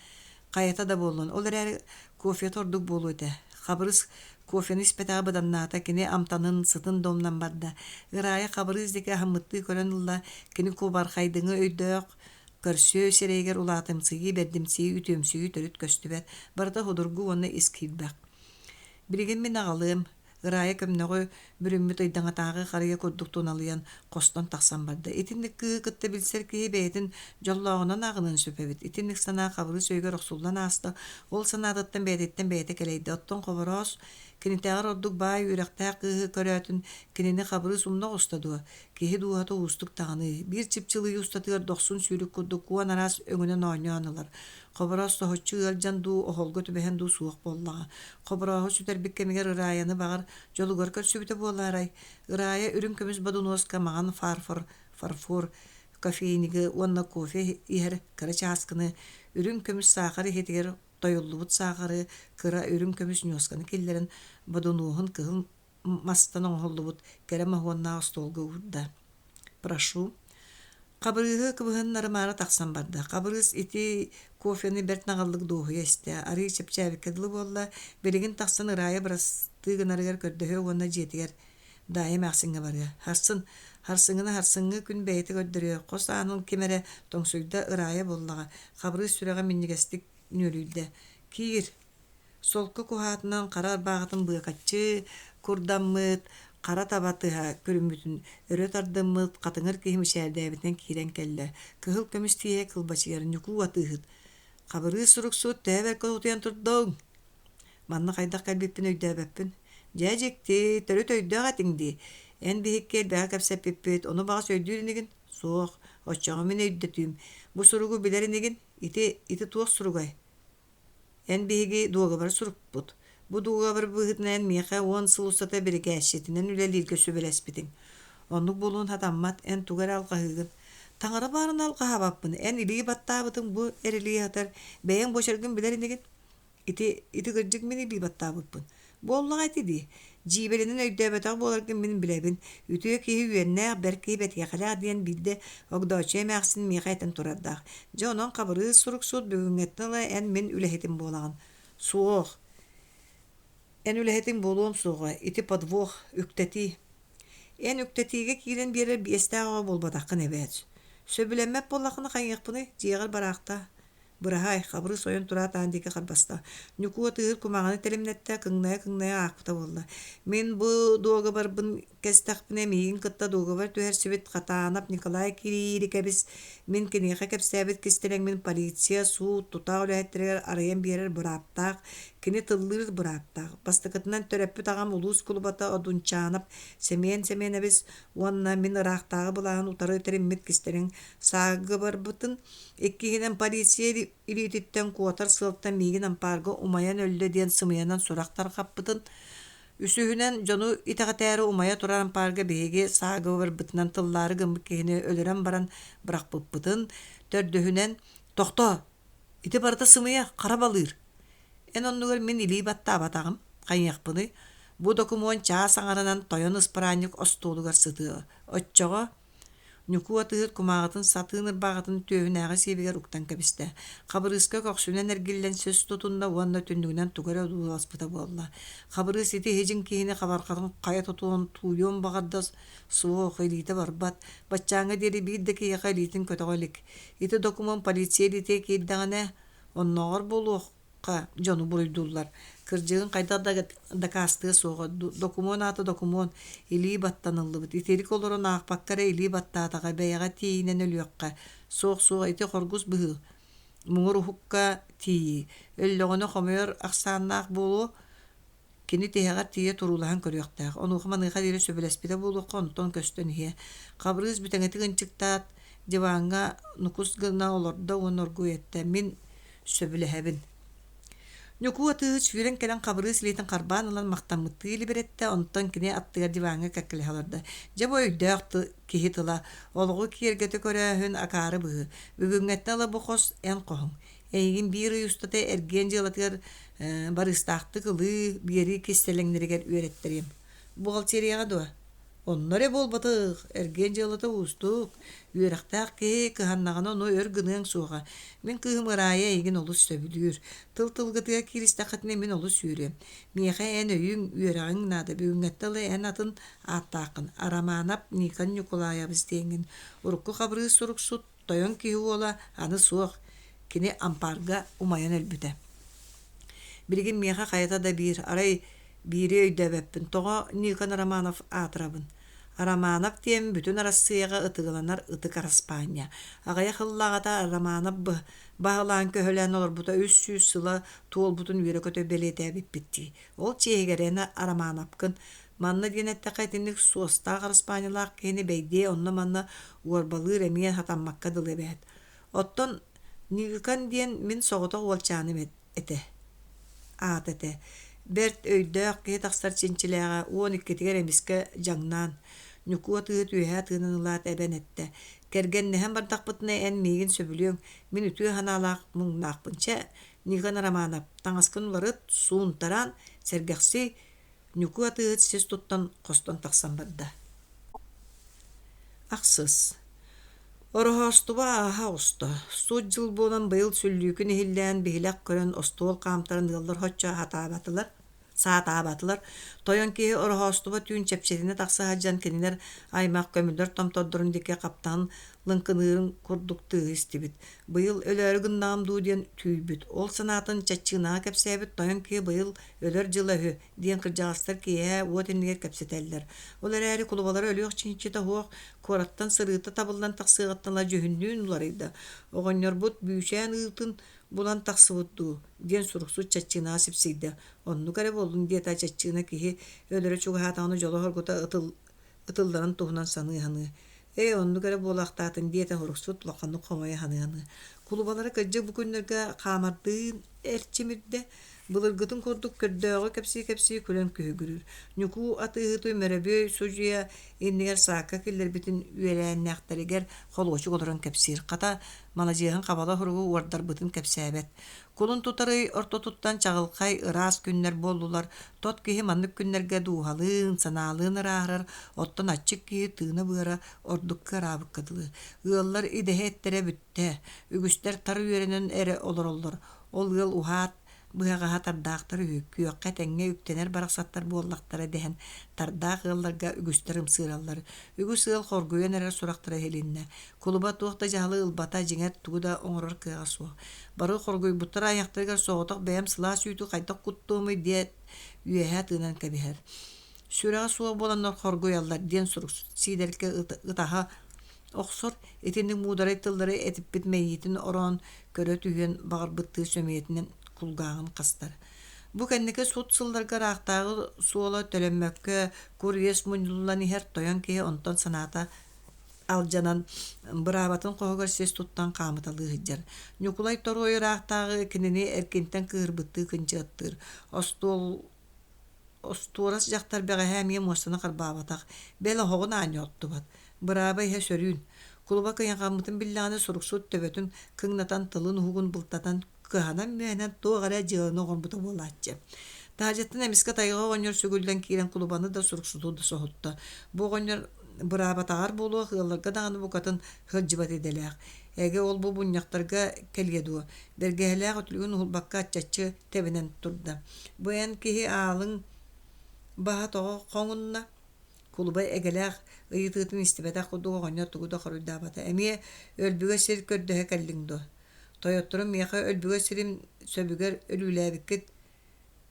Хайата да буоллун, ол эрээри кофета ордук буолуо этэ. Хабырыс кофены испэтэҕэ быданнаата, кини амтанын, сытын да умнан барда. Ырайа Хабырыыс диэки аһыммыттыы көрөн ылла, кини кубархайдыҥы өйдөөх, көрсүө сирэйигэр улаатымсыйыы, бэрдимсийии, үтүөмсүйүү төрүт көстүбэт, барыта судургу уонна ис киирбэх. Билигин мин аҕалыам, Ырайа көмнөҕү бүрүммүт ыйдаҥатааҕы харыйа курдук туналыйан, хостон тахсан барда. Итинник кыыһы кытта билсэр киһи бэйэтин дьоллооҕунан ааҕыныан сөп эбит. Итинник санаа Хабырыыс өйүгэр охсуллан ааста, ол санаатыттан бэйэтиттэн бэйэтэ кэлэйдэ. Оттон Хобороос кинитээҕэр ордук баай үөрэхтээх кыыһы көрөөтүн, кинини Хабырыыс умна оҕуста дуо? Киһи дууһата уустук даҕаны, биир чыпчылыйыы устатыгар дохсун сүүрүк курдук уон араас өҥүнэн оонньоон ылар. Хобороос соһуччу ыалдьан дуу, оһолго түбэһэн дуу суох буоллаҕа. Хоборооһу сүтэрбит кэмигэр Ырайаны баҕар дьолугар көрсүбүтэ буолаарай? Ырая үрүҥ көмүс бодунуоска маҥан фарфор, фарфор кофейнигы уонна кофе иһэр кыра чааскыны, үрүҥ көмүс саахар иһитигэр тойуллубут саахары, кыра үрүҥ көмүс ньуосканы киллэрэн бодунуоһун кыһыл мастан оҥоһуллубут кэрэ моһуоннаах остуолга уурда. «Прошу». Хабырыыһы кыбыһыннарымаары тахсан барда. Хабырыыс ити кофены бэрт наҕыллык дуоһуйа истэ, арыый чэпчээбиккэ дылы буолла, билигин тахсан Ырайа бырастыы гынарыгар көрдөһүө уонна дьиэтигэр Даайа эмээхсиҥҥэ барыа. Харсын, харсыҥҥына харсыҥҥы күн бэйэтэ көрдөрүө, хос аанын ким эрэ тоҥсуйда Ырайа буоллаҕа. Хабырыыс сүрэҕэ минньигэстик нүөлүйдэ. «Киир, Солко куһаатынан хара ырбааҕытын быакаччы курдаммыт, хара таба тыһа көрүммүтүн өрө тардыммыт хатыҥыр киһи мичээрдээбитинэн киирэн кэллэ. Кыһыл көмүс тииһэ кылбачыйар Ньукуу атыыһыт: «Хабырыыс суруксут, төһө бэркэ утуйан турдуҥ? Манна хайдах кэлбиппин өйдөөбөппүн. Дьэ дьикти, төрүт өйдөөх этиҥ дии. Эн биһикки элбэҕи кэпсэппиппит, ону баҕас өйдүүр инигин? Суох, оччоҕо мин өйдөтүүм. Бу суругу билэр инигин? Ити, ити туох суругай? Эн биһиги дуогабар сурукпут. Бу дуогабар быһыытынан эн миэхэ уон сыл устата бирикээсчитинэн үлэлииргэ сүбэлэспитиҥ. Оннук буолуон сатаммат, эн тугу эрэ алҕаһыыгын. Таҥара баарына алҕаһаабаппын, эн илии баттаабытыҥ бу эрилии сытар, бэйэҥ буочаргын билэр инигин? Ити, ити кырдьык мин илии баттаабыппын. Буоллаҕа ити дии. Дьиибэлэнэн өйдөөбөтөх буоларгын мин билэбин. Үтүө киһи үөннээх, бэрт киһи бэтиэхэлээх диэн биирдэ Огдооччуйа эмээхсин миэхэ этэн турардаах. Дьэ онон Хабырыыс суруксут бүгүҥҥэттэн ыла эн мин үлэһитим буолаҕын. Суох. Эн үлэһитиҥ буолуом суоҕа. Ити подвох, үктэтии. Эн үктэтиигэ киирэн биэрэр биэстээх оҕо буолбатаххын эбээт. Сөбүлэммэт буоллаххына хайыахпыный, дьиэҕэр бараахтаа. Быраһаай, Хабырыыс ойон тураат аан диэки харбаста. Ньукуо тыыр кумааҕыны тэлимнэттэ, кыҥнайа-кыҥнайа аахпыта буолла. Мин бу дуогабарбын кэстэхпинэ миигин кытта дуогабар түһэрсибит Хатаанап Николай Кириирикэбис мин киниэхэ кэпсээбит кистэлэҥмин полиция, суут, тутаах үлэһиттэригэр арыйан биэрэр бырааптаах, кини тыллыыр бырааптаах. Бастакытынан төрөппүт аҕам улуус кулубата Одунчаанап Сэмиэн Сэмиэнэбис уонна мин ыраахтааҕы былааһын утары тэриммит кистэлэҥ саагыбарбытын Иккиһинэн, полиция илиититтэн куотар сыалтан миигин ампаарга умайан өллө диэн сымыйанан сурах тарҕаппытын, үсүһүнэн, дьону итэҕэтээри умайа турар ампаарга биһиги саагыбарбытынан тыллаары гыммыт киһини өлөрөн баран бырахпыппытын, төрдүһүнэн, тохтоо, ити барыта сымыйа, хара балыыр. Эн оннугар мин илии баттаабатаҕым, хайыахпыный, бу докумуон чаас аҥарынан тойон ыспыраанньык остуолугар сытыа, оччоҕо. Ньукуу атыыһыт кумааҕытын сатыын ырбааҕытын түөһүнээҕи сиэбигэр уктан кэбистэ. Хабырыыска көхсүнэн эргиллэн сис тутунна уонна түннүгүнэн тугу эрэ одууласпыта буолла. Хабырыыс ити иһидьиҥ киһини хабарҕатын хайа тутуон тууйуон баҕарда суох, илиитэ барбат. Баччааҥҥа диэри биир да киһиэхэ илиитин көтөҕө илик. Ити докумуон полиция илиитигэр киирдэҕинэ, оннооҕор буолуох дьону буруйдууллар. Кырдьыгын хайдах да дакаастыа суоҕа. Докумуон аата докумуон, илии баттаныллыбыт. Итирик олорон аахпакка эрэ илии баттаатаҕа, бэйэҕэ тиийинэн өлүөххэ. Суох-суох, ити хоргус быһыы. Муҥур уһукка тиийии. Өллөҕүнэ хомойор ахсааннаах буолуо, Кини тиһэҕэр тиийэ туруулаһан көрүөхтээх, онуоха-маныаха диэри сөбүлэспитэ буолуохха онтон көстөн иһиэ. Хабырыыс бүтэҥитик ынчыктаат, диваҥҥа нукус гына олордо уонна оргууй эттэ: «Мин сөбүлэһэбин». Ньукуу атыыһыт сүүрэн кэлэн Хабырыыс илиитин харбаан ылан махтаммыттыы илибирэттэ, онтон кини аттыгар диваҥҥа кэккэлэһэ олордо. Дьэ бу өйдөөх киһи тыла, олоҕу киэргэтэ көрөөһүн, акаары быһыы. Бүгүҥҥэттэн ыла бу хос эн хоһуҥ. Эйигин биир ый устата эргиэн дьыалатыгар барыыстаахтык ылыы, биэрии кистэлэҥнэригэр үөрэттэриэм. Бухгалтерияҕа дуо? Онно эрэ буолбатах, эргиэн дьыалата уустук, үөрэхтээх киһи кыһаннаҕына ону өр гыныаҥ суоҕа. Мин кыыһым Ырая эйигин олус сөбүлүүр. Тыл-тылгытыгар кииристэххитинэ мин олус үөрүөм. Миэхэ эн өйүҥ, үөрэҕиҥ наада. Бүгүҥҥэттэн ыла эн атын ааттааххын. Арамаанап Никон Ньукулаайабыс диэҥҥин. Урукку Хабырыыс суруксут Тойон киһи уола аны суох, кини ампаарга умайан өлбүтэ. Билигин миэхэ хайата да биир, арай биири өйдөөбөппүн, тоҕо Никон Романов аатырабын? Романов диэн бүтүн Арассыыйаҕа ытыгыланар ытык араспаанньа. Аҕыйах ыллаҕата Романов баһылаан-көһүлээн олорбута 300 сыла туолбутун үөрэ-көтө бэлиэтээбиппит дии. Ол чиэһигэр эн Романовкын Манна диэн эттэххэ итинник суостаах араспаанньалаах киһини бэйдиэ онно-манна уорбалыыр эмиэ сатаммакка дылы эбээт. Оттон Ньыыкан диэн мин соҕотох уолчааным этэ, аата этэ. Бэрт өйдөөх киһи тахсар чинчилээҕэ 12-тигэр эмискэ дьаҥнаан, Ньукуо тыыһыт үөһээ тыынан ылаат эбэн эттэ: «Кэргэннэһэн бардахпытына эн миигин сөбүлүөҥ, мин үтүө санаалаах муҥнаахпын. Чэ, Никон Романов, таҥаскын уларыт, суунтараан, сэргэхсий, Ньукуу атыыһыт сис туттан хостон тахсан барда. Ахсыс. Ороһоостуба ааһа оҕуста. Сут дьыл буолан быйыл сүллүүкүн иһиллээн биһилэх көрөн остуол хаамтаран ыаллар соччо сатаабатылар, саатаабатылар. Тойон киһи Ороһоостуба түүн чэпчэтинэ тахса сылдьан кинилэр аймах көмүллэр томтордорун диэки хаптаһын лыҥкыныырын курдук тыаһы истибит. Быйыл өлөөрү гыннаҕым дуу диэн түүйбүт. Ол санаатын чаччыынаҕа кэпсээбит тойон киһи быйыл өлөр дьыла үһү диэн кырдьаҕастар киэһэ уот иннигэр кэпсэтэллэр. Ол эрээри кулубалара өлүөх чинчитэ суох, куораттан сырыыта табыллан тахсыаҕыттан ыла дьүһүннүүн уларыйда. Оҕонньорбут бүүчээн ыытын булан тахсыбыт дуу диэн суруксут чаччыынаҕа сипсийдэ. Оннук эрэ буоллун диэтэ чаччыына киһи өлөрө чугаһаатаҕына дьоло-соргута ытылларын туһунан саныы-саныы. Ээ, оннук эрэ буолаахтаатын диэтэ суруксут улаханнык хомойо саныы-саныы. Кулубалара кырдьык бу күннэргэ хаамардыын эрчимирдэ, Былыргытын курдук көрдөөҕү кэпсии-кэпсии күлэн күһүгүрүүр. Ньукуу атыыһыты мөрөбүөй судьуйа иннигэр саакка киллэрбитин үөлээннээхтэригэр холуочук олорон кэпсиир. Хата, маладьыаһын хабала суругу уордарбытын кэпсээбэт. Кулун тутар ый ортотуттан чаҕылхай, ыраас күннэр буоллулар. Тот киһи маннык күннэргэ дууһалыын, санаалыын ырааһырар, оттон аччык киһи тыына-быара ордук кыараабыкка дылы. Ыаллар идэһэ эттэрэ бүттэ. Үгүстэр тар үөрэнэн эрэ олороллор. Ол ыал уһаат, быһаҕаһа тардаахтар үһү, күөххэ тэҥҥэ үктэнэр барахсаттар буоллахтара дэһэн, тардаах ыалларга үгүстэр ымсыыраллар. Үгүс ыал хоргуйан эрэр сурахтара иһилиннэ. Кулуба туох да дьаһалы ылбата, дьиҥэр, тугу да оҥорор кыаҕа суох. Бары хоргуйбуттар айахтарыгар соҕотох бэйэм сылаас үүтү хайдах куттуомуй диэт, үөһэ тыынан кэбиһэр. Сүрэҕэ суох буоланнар хоргуйаллар диэн сурук Сиидэркэ ытаһа охсор, итинник муударай тыллары этиппит мэйиитин ороон көрө түһүөн баҕарбыттыы сөмүйэтинэн кулгааҕын хастар. Бу кэнники сут сылларга ыраахтааҕы суола төлөммөккө кур иэс мунньуллан иһэр тойон киһи онтон санаата алдьанан быраабатын хоһугар сис туттан хаамыталыы сылдьар. Ньукулай Торуой ыраахтааҕы кинини эркинтэн кыыһырбыттыы кынчыаттыыр. Остуол Остуорас дьахтар бэҕэһээ эмиэ муостаны харбаабатах, бэл оһоҕун аанньа оттубат. Бырааба иһэ сөрүүн. Кулуба кыйахаммытын биллэҕинэ суруксут төбөтүн кыҥнатан тылын уһугун былтатан кыһанан-мүһэнэн туох эрэ дьыаланы оҥорбута буолааччы. Таһырдьаттан эмискэ тайҕа оҕонньор сүгүллэн киирэн кулубаны да суруксуту да соһутта. Бу оҕонньор Быраабатаҕар буолуох ыалларга даҕаны букатын сылдьыбат идэлээх. Эгэ ол-бу мунньахтарга кэлиэ дуо, бэргэһэлээх үтүлүгүн уһулбакка аччаччы тэбинэн турда. Бу эн киһи аалыҥ баһа тоҕо хоҥунна? Кулуба эгэлээх ыйытыытын истибэтэх курдук оҕонньор тугу да хоруйдаабата. Эмиэ өлбүгэ сир көрдөһө кэллиҥ дуо? Тойотторум миэхэ өлбүгэ сирим сөбүгэр өлүүлээбиккит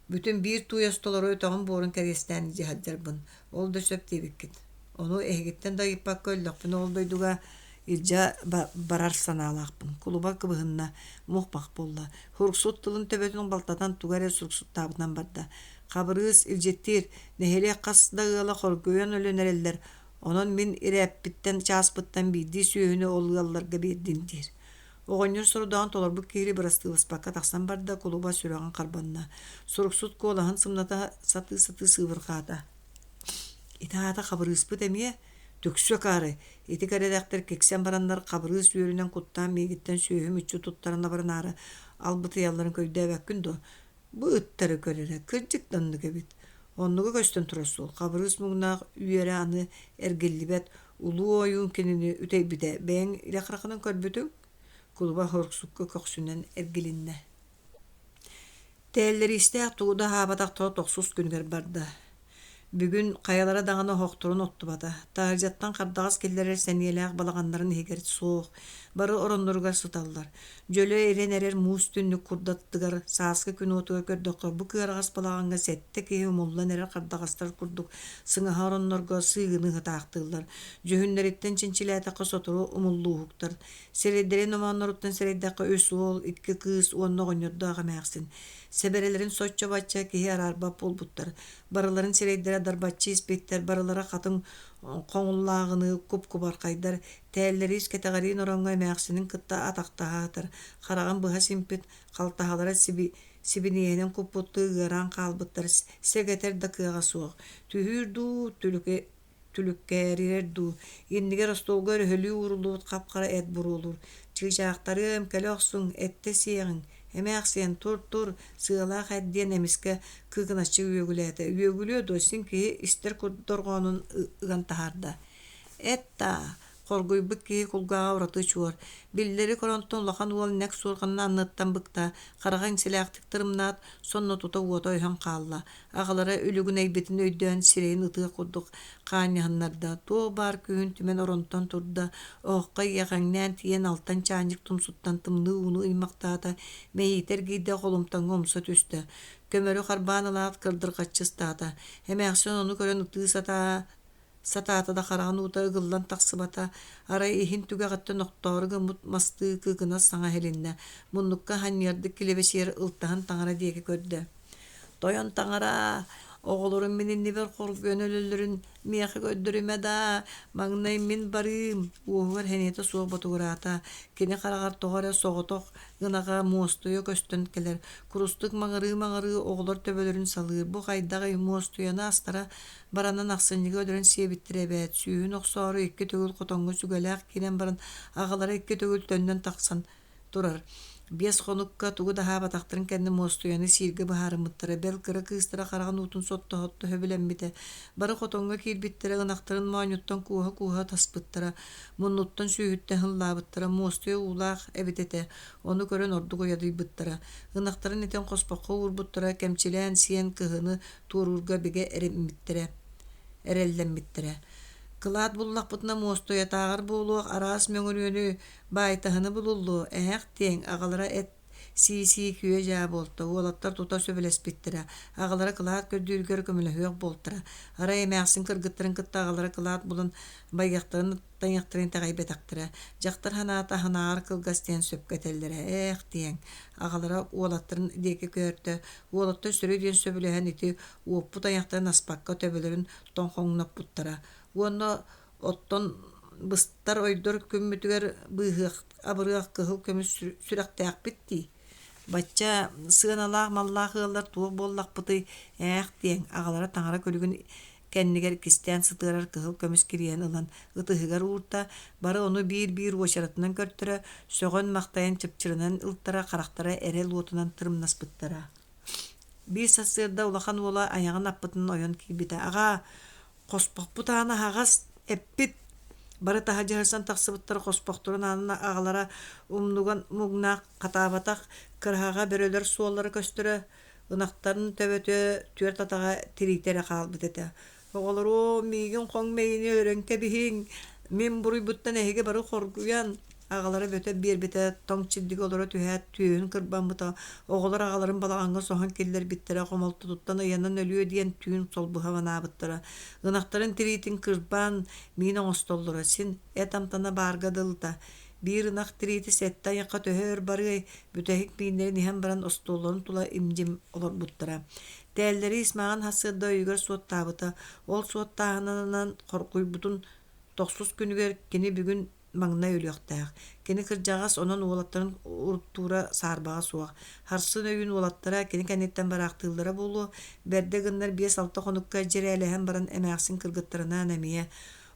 Бүтүн биир тууйас толору өтөҕүм буорун кэриэстээн илдьэ сылдьарбын, ол да сөп диэбиккит. Ону эһигиттэн да ыйыппакка өллөхпүнэ ол дойдуга илдьэ барар санаалаахпын. Кулуба кыбыһынна, мух-мах буолла. Суруксут тылын төбөтүн балтатан тугу эрэ суруксуттаабытынан барда. Хабырыыс илдьиттиир, нэһилиэк хас да ыала хоргуйан өлөн эрэллэр, онон мин ирээппиттэн чааспыттан биирдии сүөһүнү ол ыалларга биэрдин диир. Оҕонньор сорудаҕын толорбут киһи бырастыыласпакка тахсан барда, кулуба сүрэҕин харбанна. Суруксут куолаһын сымната сатыы-сатыы сыыбырҕаата. Ити аата Хабырыыспыт эмиэ түксү акаары, ити кэрэдэхтэр киксэн бараннар Хабырыыс үөрүнэн куттаан миигиттэн сүөһү мүччү туттаран абыранаары албытыйалларын көрдөөбөккүн дуо? Бу ыттары көр эрэ, кырдьык да оннук эбит. Оннуга көстөн турар суол. Хабырыыс муҥнаах үөрэ аны эргиллибэт, улуу ойуун кинини үтэйбитэ. Бэйэҥ илэ хараххынан көрбүтүҥ? Кулуба хорсукка көхсүнэн эргилиннэ. Тээллэриистээх тугу да аһаабатахтара тохсус күнүгэр барда. Бүгүн хайалара даҕаны оһохторун оттубата, таһырдьаттан хардаҕас киллэрэр сэниэлээх балаҕаннарын иһигэр суох, бары оронноругар сыталлар. Дьөлө ирэн эрэр муус түннүк курдаттыгар сааскы күн уотугар көрдөххө, бу кыараҕас балаҕаҥҥа сэттэ киһи умуллан эрэр хардаҕастар курдук сыҥаһа ороннорго сыыгыныы сытаахтыыллар. Дьүһүннэриттэн чинчилээтэххэ сотору умуллууһуктар. Сирэйдэрин омоонноруттан сэрэйдэххэ үс уол, икки кыыс уонна оҕонньордоох эмээхсин. Сэбэрэлэрин соччо-бачча киһи араарбат буолбуттар. Барыларын сирэйдэрэ дарбаччы испиттэр, барылара хатыҥ хоҥуллааҕыныы куп-кубархайдар, тээллэриис кэтэҕэриин ороҥҥо эмээхсинин кытта атахтаһаатар, хараҕын быһа симпит, халтаһалара сиби сибиниэһинэн куппуттуу ыараан хаалбыттар, сэгэтэр да кыаҕа суох. Түһүүр дуу, түлүкэ түлүккээрирэр дуу, иннигэр остуолга өрөһөлүү ууруллубут хап-хара эт буруолуур. «Чыычаахтарыам, кэлэ охсуҥ, эттэ сиэҕиҥ, эмээхсиэн, тур-тур, сыалаах эт» диэн эмискэ кыыкыначчы үөгүлээтэ. Үөгүлүө дуо, син киһи истэр дорҕоонун ыган таһаарда. «Эт даа, Хоргуйбут киһи кулгааҕа ураты чуор, биллэри коронтон улахан уол нэк суорҕанын анныттан быкта, хараҕа иҥсэлээхтик тырымнаат, сонно тута уота өһөн хаалла. Аҕалара үлүгүнэйбитин өйдөөн сирэйин ытыах курдук хаанньаһыннарда, туох баар күүһүн түмэн оронтон турда, оһоххо иэҕэҥнээн тиийэн алтан чаанньык тумсуттан тымныы ууну ыймахтаата, мэйиитэ эргийдэ, холумтаҥҥа умса түстэ. Көмөрү харбаан ылаат кырдырҕаччы ыстаата. Эмээхсин ону көрөн ытыы сатаа Сатаата да хараҕын уута ыгыллан тахсыбата, арай иһин түгэҕиттэн охтоору гыммыт мастыы кыыкынас саҥа иһилиннэ, муннукка ханньыардык килэбэчийэр ылтаһын таҥара диэки көрдө. «Тойон таҥара, оҕолорум мин иннибэр хоргуйан өлөллөрүн миэхэ көрдөрүмэ даа, маҥнай мин барыым» уоһугар сэниэтэ суох ботугураата. Кини хараҕар тоҕо эрэ соҕотох ынаҕа муостуйа көстөн кэлэр, курустук маҥырыы-маҥырыы оҕолор төбөлөрүн салыыр. Бу хайдаҕый, муостуйаны астара Баранан ахсынньыга өлөрөн сиэбиттэрэ эбээт, сүүһүн охсоору икки төгүл хотоҥҥо сүгэлээх киирэн баран, аҕалара икки төгүл төннөн тахсан турар. Биэс хонукка тугу да аһаабатахтарын кэннэ муостуйаны сииргэ быһаарыммыттара, бэл кыра кыыстара хараҕын уутун соттоһотто сөбүлэммитэ. Бары хотоҥҥо киирбиттэрэ, ынахтарын моонньуттан кууһа-кууһа таспыттара, муннуттан сүүһүттэн һыллаабыттара, муостуйа уулаах эбит этэ, ону көрөн ордук уйадыйбыттара. Ынахтарын этин хоспоххо уурбуттара, кэмчилээн сиэн кыһыны туоруурга бигэ эрэммиттэрэ, эрэллэммиттэрэ. Кылаат буллахпытына муостуйатааҕар буолуох араас мөҥүрүөнү, баайтаһыны булуллуо, эһэх диэҥ, аҕалара эт сии-сии күө-дьаа буолта, уолаттар тута сөбүлэспиттэрэ, аҕалара кылаат көрдүүрүгэр көмөлөһүөх буолтара. Арай эмээхсин кыргыттарын кытта аҕалара кылаат булан байыахтарын тайахтарын итэҕэйбэтэхтэрэ, дьахтар санаата аһынааҕар кылгас диэн сөпкө этэллэрэ. Ээх диэҥ, аҕалара уолаттарын диэки көөртө, уолаттар сөрү диэн сөбүлэһэн ити уоппут айахтарын аспакка төбөлөрүн тоҥхоҥноппуттара. Уонна оттон быстар ойдор күммүтүгэр быыһыах абырыах кыһыл көмүс сүрэхтээхпит дии. Бачча сыаналаах маллаах ыаллар туох буоллахпытый, ээх диэҥ, аҕалара таҥара күлүгүн кэннигэр кистээн сытыарар кыһыл көмүс кириэһин ылан ытыһыгар уурта, бары ону биир-биир уочаратынан көртөрө, сөҕөн-махтайан чыпчырынан ылтара, харахтара эрэл уотунан тырымнаспыттара. Биир сарсыарда улахан уола айаҕын аппытынан ойон киирбитэ: «Аҕаа, хоспохпут аана аһаҕас!» Эппит бары таһырдьа сырсан тахсыбыттара хоспохторун аанын аҕалара умнуган муҥнаах хатаабатах кыраһаҕа бөрөлөр суоллара көстөрө, ынахтарын төбөтө түөрт атаҕа тириитэ эрэ хаалбыт этэ. Оҕолоруом, миигин хоҥ мэйини өрөн кэбиһиҥ, мин буруйбуттан эһиги бары хоргуйан, аҕалара бөтө биэрбитэ, тоҥ чигдигэ олоро түһээт түөһүн кырбаммыта, оҕолор аҕаларын балаҕаҥҥа соһон киллэрбиттэрэ, хомолтотуттан ыйанан өлүө диэн түүн солбуһа манаабыттара. Ынахтарын тириитин кырбаан миин оҥостоллоро, син эт амтана баарга дылыта. Биир ынах тириитэ сэттэ айахха төһө өр барыай, бүтэһик мииннэрин иһэн баран остуолларын тула им-дьим олорбуттара. Тээллэри Исмаҕын сарсыарда өйүгэр суоттаабыта. Ол суоттааһынынан хоргуйбутун тохсус күнүгэр кини бүгүн маҥнай өлүөхтээх. Кини кырдьаҕас, онон уолаттарын уруттуура саарбаҕа суох. Харсын өйүн уолаттара кини кэнниттэн бараахтыыллара буолуо, бэрдэ гыннар биэс-алта хонукка дьирээлэһэн баран эмээхсин кыргыттарынаан эмиэ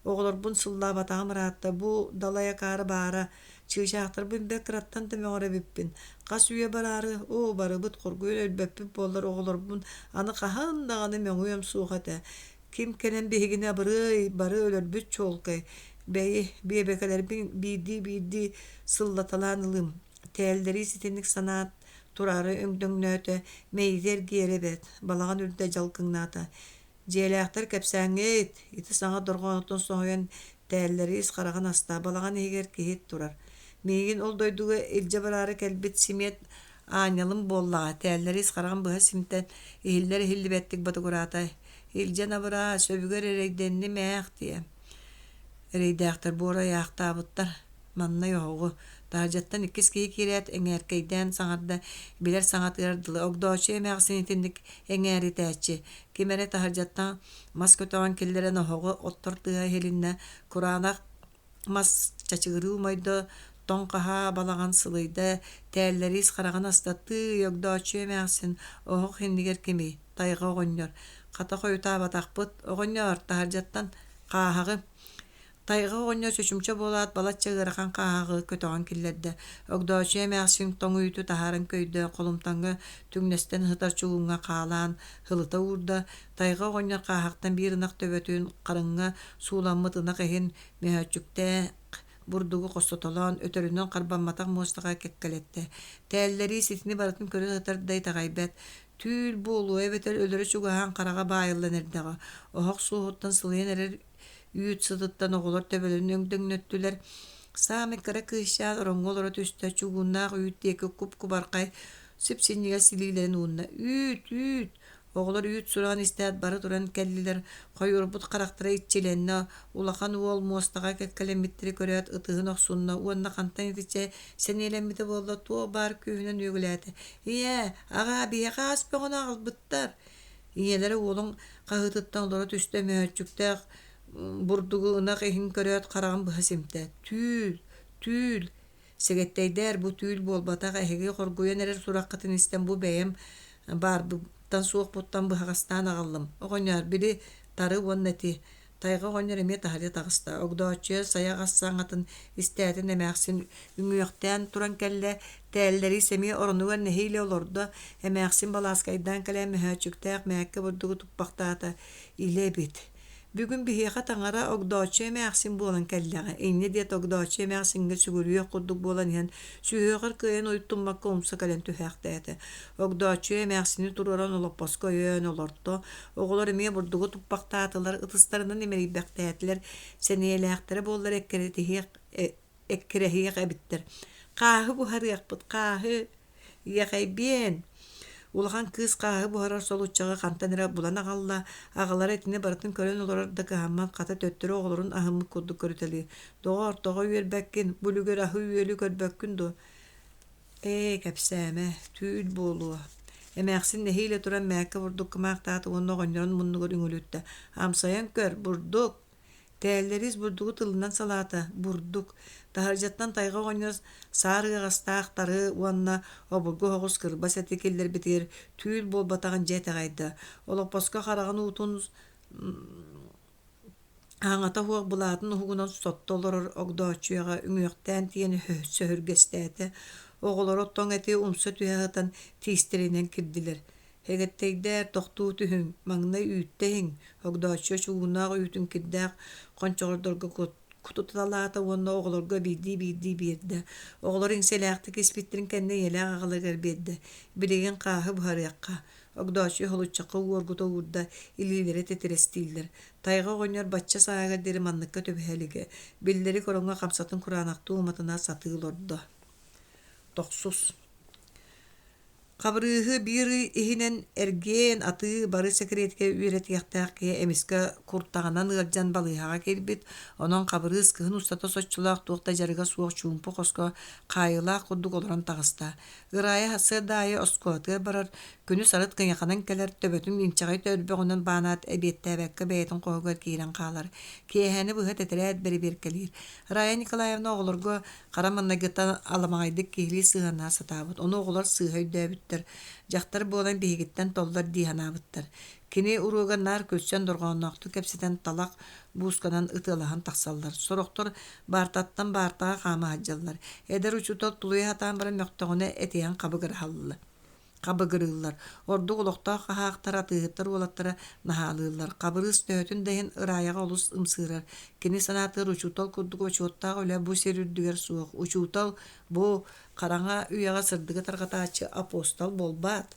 Оҕолорбун сыллаабатаҕым ыраатта, бу далай акаары баара, чыычаахтарбын бэрт кыраттан да мөҕөр эбиппин. Хас үйэ бараары, оо, барыбыт хоргуйан өлбөппүт буоллар оҕолорбун аны хаһан даҕаны мөҥүөм суох этэ. Ким кэлэн биһигини абырыай, бары өлөрбүт чуолкай. Бэйи, биэбэкэлэрбин биирдии-биирдии сыллаталаан ылыым. Тээллэрии ситинник санаат тураары өҥдөҥнөөтө, мэйиитэ эргийэрэ эбээт, балаҕан үрдэ дьалкыҥнаата. Дьиэлээхтэр кэпсээҥҥит, ити саҥа дорҕоонуттан соһуйан тээллэри ис хараҕын аста, балаҕан иһигэр киһи турар. Миигин ол дойдуга илдьэ бараары кэлбит симиэт аанньалым буоллаҕа, тээллэри ис хараҕын быһа симтэн, иһиллэр-иһиллибэттик ботугураата. Илдьэн абыраа, сөбүгэр эрэйдэнним ээх диэ. Эрэйдээхтэр буора ыйаахтаабыттар Маннай оһоҕу, таһырдьаттан иккис киһи киирээт, эҥээркэйдээн саҥарда, билэр саҥатыгар дылы Огдооччуйа эмээхсин итинник эҥээритээччи, ким эрэ таһырдьаттан мас көтөҕөн киллэрэн оһоҕу оттор тыаһа иһилиннэ, кураанах мас чачыгырыы умайда, тоҥ хаһаа балаҕан сылыйда, тээллэриис хараҕын аста, тыый, Огдооччуйа эмээхсин, оһох иннигэр кимий, тайҕа оҕонньор, хата хойутаабатахпыт, оҕонньоор, таһырдьаттан хааһаҕы Тайҕа оҕонньор чочумча буолаат балачча ыарахан хааһаҕы көтөҕөн киллэрдэ. Огдооччуйа эмээхсин тоҥ үүтү таһааран көйдө, холумтаҥҥа түҥнэстэн сытар чугууҥҥа хаалаан һылыта уурда. Тайҕа оҕонньор хааһахтан биир ынах төбөтүн, харыҥҥа сууламмыт ынах иһин мөһөөччүктээх бурдугу хостотолоон, өтөрүнэн харбамматах муостаҕа кэккэлэттэ. Тээллэрии ситини барытын көрө сытар да итэҕэйбэт. Түүл буолуо эбэтэр өлөрө чугаһаан хараҕа баайыллан эрдэҕэ. Оһох суоһуттан сылыйан эрэр Үүт сытыттан оҕолор төбөлөрүн өҥдөҥнөттүлэр. Саамай кыра кыысчаан ороҥҥо олоро түстэ, чугууннаах үүт диэки куп-кубархай сип-синньигэс илиилэрин уунна. Үүт, үүт! Оҕолор үүт сураҕын истээт бары туран кэллилэр, хойуорбут харахтара иччилэннэ, улахан уол муостаҕа кэккэлэммиттэри көрөөт ытыһын охсунна уонна хантан итиччэ сэниэлэммитэ буолла туох баар күүһүнэн үөгүлээтэ: «Ийээ, аҕаа, биһиэхэ ас бөҕөнү аҕалбыттар!» Ийэлэрэ уолун хаһыытыттан олоро түстэ, мөһөөччүктээх бурдугу ынах иһин көрөөт хараҕын быһа симтэ: «Түүл, түүл, сэгэттэйдээр, бу түүл буолбатах, эһиги хоргуйан эрэр сураххытын истэн бу бэйэм баарбыттан суохпуттан быһаҕастаан аҕаллым. Оҕонньоор, били тары уонна ити Тайҕа оҕонньор эмиэ таһырдьа таҕыста, Огдооччуйа сайаҕас саҥатын истээтин эмээхсин үҥүөхтээн туран кэллэ, тээллэрии сэмиэ оронугар нэһиилэ олордо, эмээхсин балааскайдаан кэлэн мөһөөччүктээх мээккэ бурдугу туппахтаата, илэ эбит. Бүгүн биһиэхэ таҥара Огдооччуйа эмээхсин буолан кэллэҕэ, инньэ диэт Огдооччуйа эмээхсиҥҥэ сүгүрүйүөх курдук буолан иһэн, сүһүөҕэр кыайан уйуттуммакка умса кэлэн түһээхтээтэ. Огдооччуйа эмээхсини туруоран олоппоско өйөөн олорто, Оҕолор эмиэ бурдугу туппахтаатылар, ытыстарынан имэрийбэхтээтилэр, сэниэлээхтэрэ буоллар эккирэтиһиэх эккирэһиэх эбиттэр. Хааһы буһарыахпыт, хааһы! Иэхэйбиэн! Улахан кыыс хааһы буһарар солуччаҕы хантан эрэ булан аҕалла, аҕалара итини барытын көрөн олорор да кыһаммат, хата төттөрү оҕолорун аһыммыт курдук көрүтэлиир. Доҕоор, тоҕо үөрбэккин, бу үлүгэр аһы-үөлү көрбөккүн дуо? Ээ, кэпсээмэ, түүл буолуо. Эмээхсин нэһиилэ туран мээккэ бурдук кымаахтаата уонна оҕонньорун муннугар үҥүлүттэ. Амсайан көр, бурдук! Тээллэриис бурдугу тылынан салаата, бурдук. Таһырдьаттан тайҕа оҕонньор саар ыаҕастаах тары уонна обургу оһоҕос кырбас эти киллэрбитигэр түүл буолбатаҕын дьэ итэҕэйдэ. Олоппоско хараҕын уутун Аҥата суох былаатын уһугунан сотто олорор Огдооччуйаҕа үҥүөхтээн тиийэн сөһүргэстээтэ, оҕолоро тоҥ эти умса түһэ сытан тиистэринэн кирдилэр. Эгэттэйдээр тохтуу түһүҥ, маҥнай үүттэ иһиҥ, Огдооччуйа чугуннаах үүтүн кирдээх хончоҕордорго кутуталаата уонна оҕолорго биирдии-биирдии биэрдэ. Оҕолор иҥсэлээхтик испиттэрин кэннэ ийэлээх аҕаларыгар биэрдэ. Билигин хааһы буһарыахха. Огдооччуйа уһулуччахха уоргута уурда, илиилэрэ титирэстииллэр. Тайҕа оҕонньор бачча сааһыгар диэри манныкка түбэһэ илигэ. Биллэрик ороҥҥо хамсатын кураанахтыы уматына сатыы олордо. Тохсус Хабырыыһы биир ый иһинэн эргиэн, атыы бары сэкириэткэ үөрэтиэхтээх киһи эмискэ куртаҕынан ыалдьан балыыһаҕа киирбит, онон Хабырыыс кыһын устата соччолоох туох да дьарыга суох чуумпу хоско хаайыылаах курдук олорон таҕыста. Ырайа сарсыарда аайы оскуолатыгар барар, күнүс арыт кыйаханан кэлэр, төбөтүн инчэҕэй төрбөҕүнэн баанаат эбиэттээбэккэ бэйэтин хоһугар киирэн хаалар. Киэһэни быһа тэтэрээт бэрэбиэркэлиир. Рая Николаевна оҕолорго Хара маҥнайгыттан аламаҕайдык киһилии сыһыаннаһа сатаабыт, ону оҕолор сыыһа өйдөөбүттэр, дьахтар буолан биһигиттэн толлор дии санаабыттар. Кини уруога наар күлсэн дорҕоонноохтук кэпсэтэн талах буусканан ытыалаһан тахсаллар, сорохтор баартаттан баартаҕа хаама сылдьаллар. Эдэр учуутал тулуйа сатаан баран мөхтөҕүнэ этиһэн хабыгыраһаллар. Хабыгырыыллар. Ордук олохтоох хаһаахтар, атыыһыттар уолаттара наһаалыыллар. Хабырыыс төһөтүн да иһин Ырайаҕа олус ымсыырар. Кини санаатыгар учуутал курдук отчуоттаах үлэ бу сир үрдүгэр суох. Учуутал бу хараҥа үйэҕэ сырдыгы тарҕатааччы апостол буолбаат.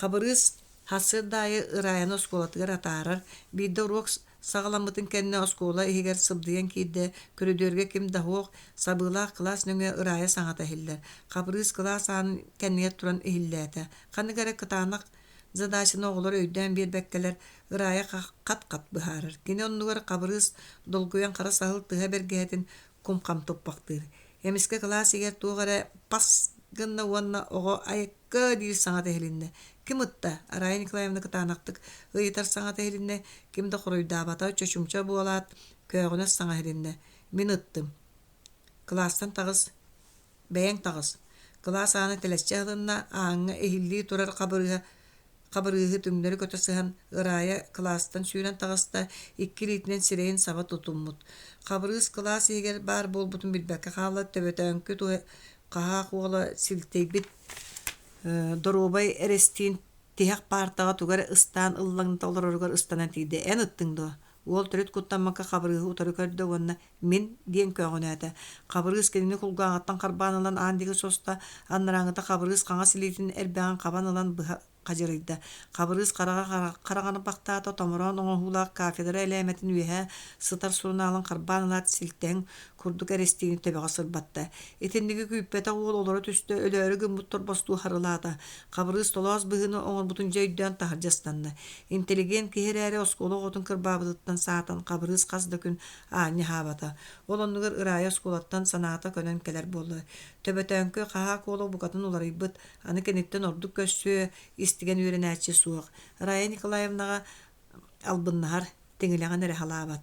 Хабырыыс сарсыарда аайы Ырайаны оскуолатыгар атаарар. Биирдэ уруок Саҕаламмытын кэннэ оскуола иһигэр сыбдыйан киирдэ, көрүдүөргэ ким да суох, сабыылаах кылаас нөҥүө Ырайа саҥата иһиллэр. Хабырыыс кылаас аанын кэннигэр туран иһиллээтэ. Ханнык эрэ кытаанах задачаны оҕолор өйдөөн биэрбэккэлэр, Ырайа хат-хат быһаарар. Кини оннугар Хабырыыс долгуйан хара саһыл тыһа бэргэһэтин кум-хам туппахтыыр. Эмискэ кылаас иһигэр туох эрэ пас гынна уонна оҕо айыкка диир саҥата иһилиннэ. Ким ытта? Рая Николаевна кытаанахтык ыйытар саҥата иһилиннэ, ким да хоруйдаабата, чочумча буолаат, көөҕүнэс саҥа иһилиннэ. Мин ыттым. Кылаастан таҕыс. Бэйэҥ таҕыс. Кылаас аана тэлэччи аһылынна, ааҥҥа иһиллии турар хабырыыһа Хабырыыһы түҥнэри көтө сыһан, Ырайа кылаастан сүүрэн таҕыста, икки илиитинэн сирэйин саба тутуммут. Хабырыыс кылаас иһигэр баар буолбутун билбэккэ хаалла, төбөтөөҥкү хаһаах уола силтэйбит доруобай эрэстиин тиһэх паартаҕа тугу эрэ ыстаан ыллаҥната олороругар ыстанан тиийдэ. «Эн ыттыҥ дуо?» Уол төрүт куттаммакка Хабырыыһы утары көрдө уонна «Мин» диэн көөҕүнээтэ. Хабырыыс кинини кулгааҕыттан харбаан ылан аан диэки соста, анарааҥҥыта Хабырыыс хаҥас илиитин эрбэҕин хабан ылан быһа хадьырыйда. Хабырыыс хараҕа хараҕарбахтаата, томороон оҥоһуулаах кафедра элээмэтин үөһэ сытар сурунаалын харбаан ылаат силтэҥ курдук эрэстиини төбөҕө сырбатта. Итинниги күүппэтэх уол олоро түстэ, өлөөрү гыммыт торбостуу харылаата. Хабырыыс толоос быһыыны оҥорбутун дьэ өйдөөн таһырдьа ыстанна. Интеллигент киһи эрээри оскуола оҕотун кырбаабытыттан саатан Хабырыыс хас да күн аанньа аһаабата. Ол оннугар Ырайа оскуолаттан санаата көнөн кэлэр буолла. Төбөтөөҥкү хаһаак уола букатын уларыйбыт, аны киниттэн ордук көрсүө, истигэн үөрэнээччи суох. Рая Николаевнаҕа албыннаһар, тиҥилэҕин эрэ халаабат.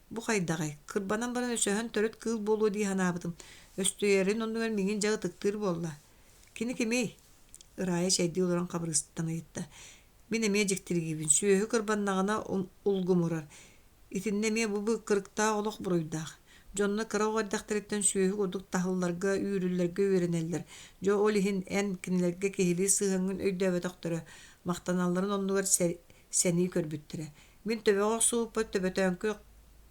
Бу хайдаҕый? Кырбанан баран өсөһөн төрүт кыыл буолуо дии санаабытым. Өстүйэрин оннугар миигин дьэ ытыктыыр буолла. Кини кимий? Ырайа чэйдии олорон Хабырыыстан ыйытта. Мин эмиэ дьиктиргиибин. Сүөһү кырбаннаҕына улгумурар. Итиннэ эмиэ бу кырыктаах олох буруйдаах. Дьонно кыра оҕо эрдэхтэриттэн сүөһү курдук таһылларга, үүрүллэргэ үөрэнэллэр. Дьэ ол иһин эн кинилэргэ киһилии сыһыаҥҥын өйдөөбөтөхтөрө, махтаналларын оннугар сэнии көрбүттэрэ. Мин төбөҕө охсубуппар төбөтөөҥкү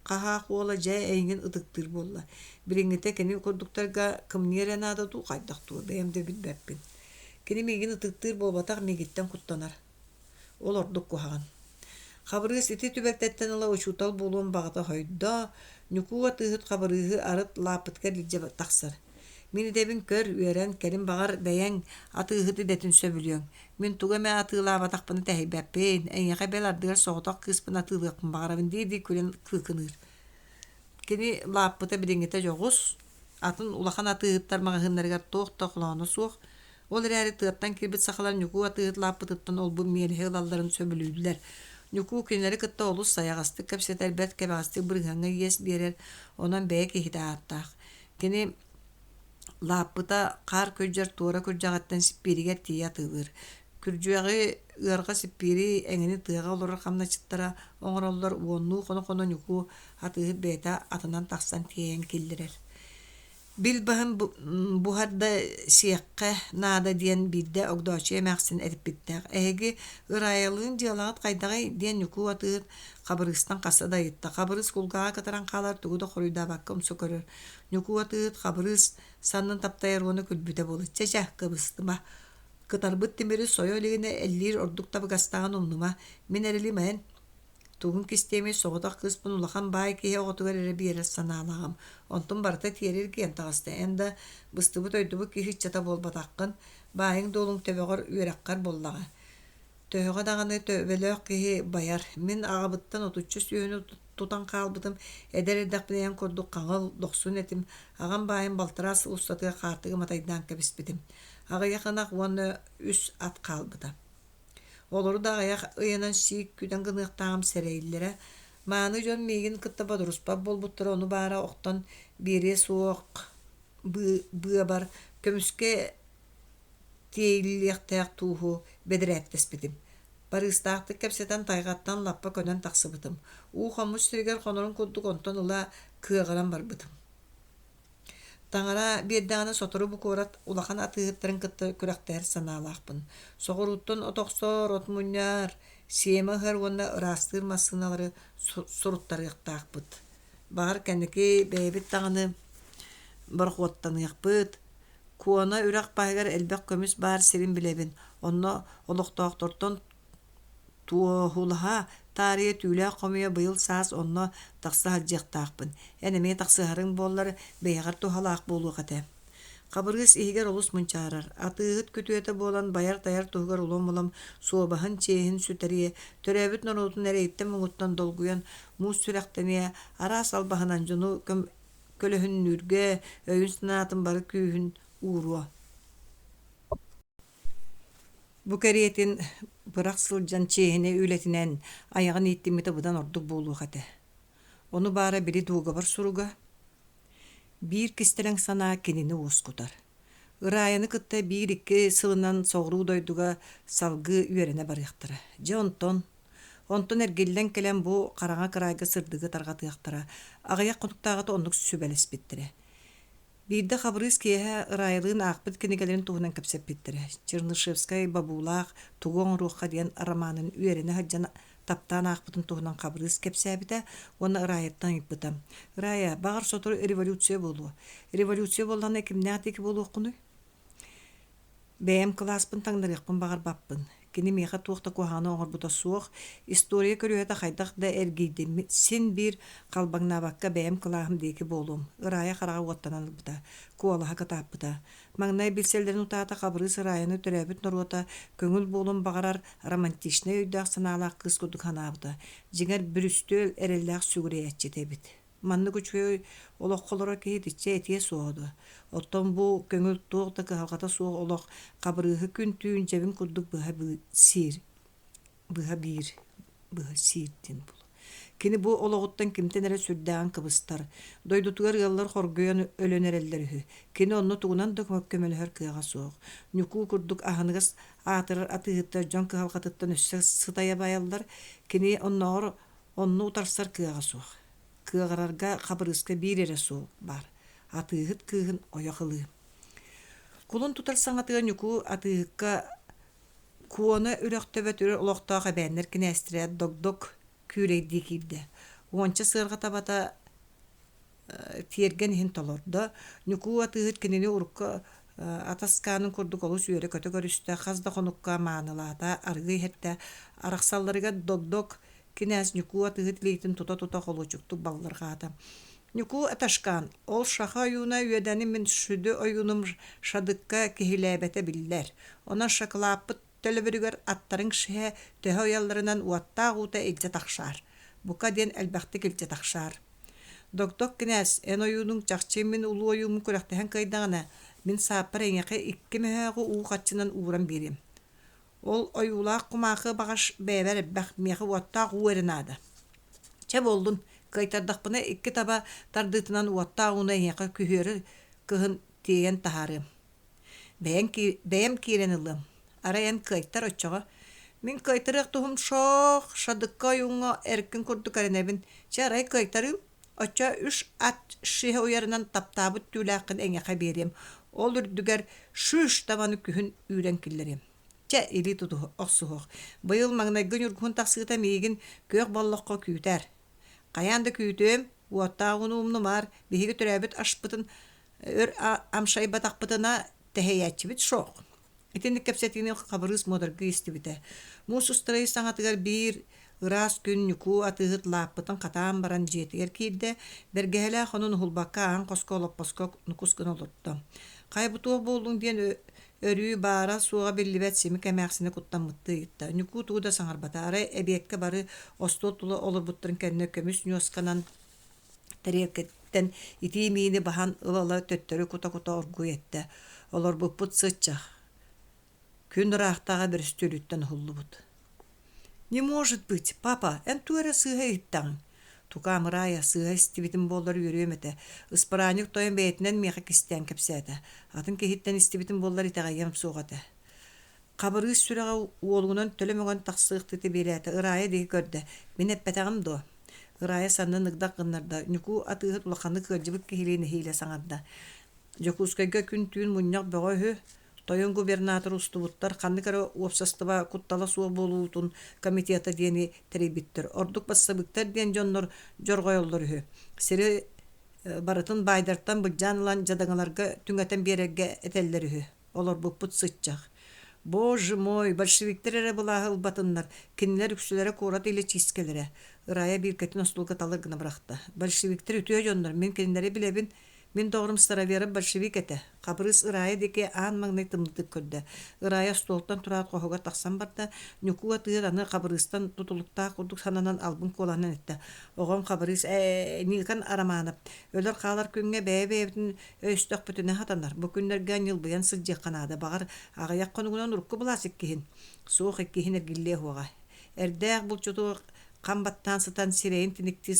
хаһаах уола дьэ эйигин ытыктыыр буолла. Билиҥҥитэ кини курдуктарга кымньыы эрэ наада дуу, хайдах дуу, бэйэм да билбэппин. Кини миигин ытыктыыр буолбатах, миигиттэн куттанар. Ол ордук куһаҕан. Хабырыыс ити түбэлтэттэн ыла учуутал буолуон баҕата хойдо, Ньукуу атыыһыт Хабырыыһы арыт лааппытыгар илдьэ тахсар. Мин идэбин көр, үөрэн, кэлин баҕар бэйэҥ атыыһыт идэтин сөбүлүөҥ. Мин тугу эмэ атыылаабатахпына тэһийбэппин, эйиэхэ бэл ардыгар соҕотох кыыспын атыылыахпын баҕарабын дии-дии күлэн кыыкыныыр. Кини лааппыта билиҥҥитэ дьоҕус, атын улахан атыыһыттар маҕаһыыннарыгар туох да холооно суох. Ол эрээри тыаттан киирбит сахалар Ньукуу атыыһыт лааппытыттан ол-бу миэлэһи ылалларын сөбүлүүллэр. Ньукуу кинилэри кытта олус сайаҕастык кэпсэтэр, бэрт кэбэҕэстик бырыһыаҥҥа иэс биэрэр, онон бэйэ киһитэ ааттаах. Кини лааппыта хаар күрдьэр туора күрдьэҕиттэн сиппииригэр тиийэ атыылыыр. Күрдьүөҕү, ыарҕа сиппиири эҥини тыаҕа олорор хамначчыттара оҥороллор, уоннуу хоно-хоно Ньукуу атыыһыт бэйэтэ атынан тахсан тиэйэн киллэрэр. Бил баһын буһар да сиэххэ наада диэн биирдэ Огдооччуйа эмээхсин эппиттээх: «Эһиги Ырайалыын дьыалаҕыт хайдаҕый?» диэн Ньукуу атыыһыт Хабырыыстан хаста да ыйытта. Хабырыыс кулгааҕа кытаран хаалар, тугу да хоруйдаабакка умса көрөр. Ньукуу атыыһыт Хабырыыс саннын таптайар уонна күлбүтэ буолар: «Чэ-чэ, кыбыстыма. Кытарбыт тимири сойо илигинэ эллиир ордук табыгастааҕын умнума. Мин эрэлим эн Тугун кистиэмий, соҕотох кыыспын улахан баай киһи оҕотугар эрэ биэрэр санаалааҕым. Онтум барыта тиэрэ эргийэн таҕыста. Эн да быстыбыт-ойдубут киһи ыччата буолбатаххын, баайыҥ-дуолуҥ төбөҕөр үөрэххэр буоллаҕа. Төһөҕө даҕаны төбөлөөх киһи байар. Мин аҕабыттан отучча сүөһүнү тутан хаалбытым. Эдэр эрдэхпинэ эн курдук хаҥыл, дохсун этим. Аҕам баайын балтараа сыл устатыгар хаартыга матайдаан кэбиспитим. Аҕыйах ынах уонна үс ат хаалбыта. Олору да аҕыйах ыйынан сиик күдэн гыныахтааҕым сэрэйиллэрэ. Мааны дьон миигин кытта бодоруспат буолбуттара ону баара охтон биэриэ суох быабар көмүскэ тиэйиллиэхтээх тууһу бэдэрээттэспитим. Барыыстаахтык кэпсэтэн тайҕаттан лаппа көнөн тахсыбытым. Уу хоммут сиригэр хонорун курдук онтон ыла кыаҕыран барбытым. Таҥара биэрдэҕинэ сотору бу куорат улахан атыыһыттарын кытта күрэхтэһэр санаалаахпын. Соҕурууттан от охсор, от мунньар, сиэмэ ыһар уонна ыраастыыр массыыналары суруттарыахтаахпыт. Баҕар, кэнники бэйэбит даҕаны борохуоттаныахпыт. Куона үрэх баһыгар элбэх көмүс баар сирин билэбин. Онно олохтоохтортон Туоһулаһа таарыйа түүлээх хомуйа быйыл саас онно тахса сылдьыахтаахпын, эн эмиэ тахсыһарыҥ буоллар, бэйэҕэр туһалаах буолуох этэ. Хабырыыс иһигэр олус мунчаарар, атыыһыт күтүөтэ буолан байар-тайар туһугар улам-улам суобаһын, чиэһин сүтэриэ, төрөөбүт норуотун эрэйиттэн-муҥуттан долгуйан муус сүрэхтэниэ, араас албаһынан дьону көлөһүннүүргэ өйүн-санаатын бары күүһүн ууруо. Бу кэриэтин бырах сылдьан чиэһинэй үлэтинэн айаҕын ииттиммитэ быдан ордук буолуох этэ. Ону баара били дуогабар суруга биир кистэлэҥ санаа кинини уоскутар. Ырайаны кытта биир-икки сылынан соҕуруу дойдуга салгыы үөрэнэ барыахтара. Дьэ онтон, онтон эргиллэн кэлэн бу хараҥа кыраайга сырдыгы тарҕатыахтара. Аҕыйах хонуктааҕыта оннук сүбэлэспиттэрэ. Биирдэ Хабырыыс киэһэ Ырайалыын аахпыт кинигэлэрин туһунан кэпсэппиттэрэ. Чернышевскай бобуулаах «Тугу оҥоруохха» диэн романын үөрэнэ сылдьан таптаан аахпытын туһунан Хабырыыс кэпсээбитэ уонна Ырайаттан ыйыппыта: «Ырая, баҕар сотору революция буолуо. Революция буоллаҕына кимнээх диэки буолуоххунуй?» Бэйэм кылааспын таҥнарыахпын баҕарбаппын. Кини миэхэ туох да куһаҕаны оҥорбута суох, история көлүөһэтэ хайдах да эргийдиммит, син биир халбаҥнаабакка бэйэм кылааһым диэки буолуом. Ырайа хараҕа уоттанан ылбыта, куолаһа кытааппыта. Маҥнай билсэллэрин утаата Хабырыыс Ырайаны төрөөбүт норуота көҥүл буолуон баҕарар романтичнай өйдөөх-санаалаах кыыс курдук санаабыта. Дьиҥэр, бүрүстүөл эрэллээх сүгүрүйээччитэ эбит. Маннык үчүгэй олоххо олорор киһи итиччэ этиэ суоҕа дуо? Оттон бу көҥүл туох да кыһалҕата суох олох хабырыыһы күн-түүн дьэбин курдук быһа сиир, быһа биир, быһа сиир диэн буолуо. Кини бу олоҕуттан кимтэн эрэ сүрдээҕин кыбыстар. Дойдутугар ыаллар хоргуйан өлөн эрэллэр үһү. Кини онно тугунан да көмөлөһөр кыаҕа суох. Ньукуу курдук аһыныгас аатырар атыыһыттар дьон кыһалҕатыттан өссө сытайа байаллар. Кини оннооҕор онно утарсар кыаҕа суох. Кыаҕырарга Хабырыыска биир эрэ суол баар: атыыһыт кыыһын ойох ылыы. Кулун тутар саҥатыгар Ньукуу атыыһыкка Куона үрэх төбөтүгэр олохтоох эбээннэр кинээстэрэ Догдок күүлэйдии киирдэ. Уонча сыарҕа табата тиэргэн иһин толордо. Ньукуу атыыһыт кинини урукку атаскаанын курдук олус үөрэ-көтө көрүстэ, хас да хонукка маанылаата, арыгы иһэртэ. Арахсалларыгар Догдок Кинээс Ньукуу атыыһыт илиитин тута-тута холуочуктук баллырҕаата. Ньукуу Аташкаан, ол шаха ойууна үөдэни мин сүдү ойуунум Шадыкка киһилээбэтэ биллэр. Онон шоколааппыт төлөбүрүгэр аттарыҥ шиһэ төһө уйалларынан уоттаах уута илдьэ тахсаар. Бука диэн элбэхтик илдьэ тахсаар. Догдок кинээс, эн ойуунуҥ чахчы мин улуу ойууммун күрэхтэһэн кыайдаҕына, мин сааппар эйиэхэ икки мөһөөҕү уу харчынан ууран биэриэм. Ол ойуулаах кумаахы баҕас бэйэбэр элбэх, миэхэ уоттаах уу эрэ наада. Чэ буоллун, кыайтардахпына икки таба тардыытынан уоттаах ууну эйиэхэ күһүөрү кыһын тиэйэн таһаарыам. Бэйэм, бэйэм киирэн ылыам. Арай эн кыайтар оччоҕо. Мин кыайтарыах туһум шоох, шадыкка ойууҥҥа эркин курдук эрэнэбин. Чэ, арай кыайтарыым. Оччо үс ат шиһэ уйарынан таптаабыт түүлээххин эйиэхэ биэриэм, ол үрдүгэр шүүс табаны күһүн үүрэн киллэриэм. Чэ, илии тутуһ охсуһуох. Быйыл маҥнайгы ньургуһун тахсыыта миигин күөх боллоххо күүтээр. Хайаан да күүтүөм, уоттаах ууну умнумаар, биһиги төрөөбүт ашпытын өр амшайбатахпытына тэһэйээччибит суох. Итинник кэпсэтиини Хабырыыс муодаргыы истибитэ. Муус устарай саҥатыгар биир ыраас күн Ньукуу атыыһыт лааппытын хатаан баран дьиэтигэр киирдэ, бэргэһэлээх онон уһулбакка аан хоско олоппоско нукус гына олордо. Хайа бу туох буоллуҥ диэн өрүү баара-суоҕа биллибэт симик эмээхсини куттаммыттыы ыйытта. Ньукуу тугу да саҥарбата, арай эбиэккэ бары остуол тула олорбуттарын кэннэ көмүс ньуосканан Тэриэлкэттэн итии миини баһан ыла-ыла төттөрү кута-кута оргууй эттэ: «Олорбуппут сыччах, күн ыраахтааҕы бөрөстүөлүттэн уһуллубут» «Не может быть, папа, эн тугу эрэ сыыһа иһиттэҕиҥ» Тукаам Ырая сыыһа истибитим буоллар үөрүөм этэ. Ыспыраанньык тойон бэйэтинэн миэхэ кистээн кэпсээтэ. Атын киһиттэн истибитим буоллар итэҕэйиэм суох этэ. Хабырыыс сүрэҕэ уолугунан төлө мөҥөн тахсыахтыы тэбиэлээтэ, Ырая диэки көрдө: «Мин эппэтэҕим дуо?» Ырая саннын ыгдах гыннарда, Ньукуу атыыһыт улаханнык ыалдьыбыт киһилии нэһиилэ саҥарда: «Дьокуускайга күн-түүн мунньах бөҕө үһү, тойон губернатор устубуттар, ханнык эрэ уопсастыба куттала суох буолуутун комитета диэни тэрийбиттэр, ордук бассабыыктар диэн дьоннор дьорҕойоллор үһү. Сири барытын баайдартан былдьаан ылан дьадаҥыларга түҥэтэн биэрэргэ этэллэр үһү. Олорбуппут сыччах. Боже мой, большевиктэр эрэ былааһы ылбатыннар, кинилэр үксүлэрэ куорат илэ-чиискэлэрэ. Ырая бииркэтин остуолга талыр гына бырахта. Большевиктэр үтүө дьоннор, мин кинилэри билэбин. Мин доҕорум Староверов большевик этэ. Хабырыыс Ырая диэки аан маҥнай тымнытык көрдө. Ырая остуолтан тураат хоһугар тахсан барда. Ньукуу атыыр аны Хабырыыстан тутулуктаах курдук сананан албын куолаһынан эттэ. Оҕом Хабырыыс ээ, Никон Романов, өлөр-хаалар күҥҥэ бэйэ-бэйэбитин Өстөхпүтүнэ сатанар, бу күннэргэ ньылбыйан сылдьыахха наада, баҕар, аҕыйах хонугунан урукку былаас иккиһин, суох иккиһин эргиллиэ суоҕа. Эрдээх булчуту хам баттаан сытан сирэйин тиниктии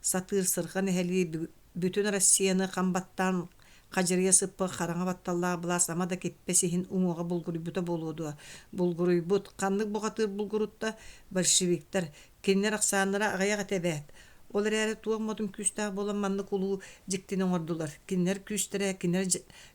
сатыыр сырҕан эһэлии бүтүн Россияны хам баттаан хадьырыйа сыппыт хараҥа батталлаах былаас ама да киппэ сиһин уҥуоҕа булгуруйбута буолуо дуо? Булгуруйбут. Ханнык бухатыыр булгурутта? Большевиктар. Кинилэр ахсааннара аҕыйах этэ эбээт. Ол эрээри туох модун күүстээх буолан маннык улуу дьиктини оҥордулар. Кинилэр күүстэрэ, кинилэр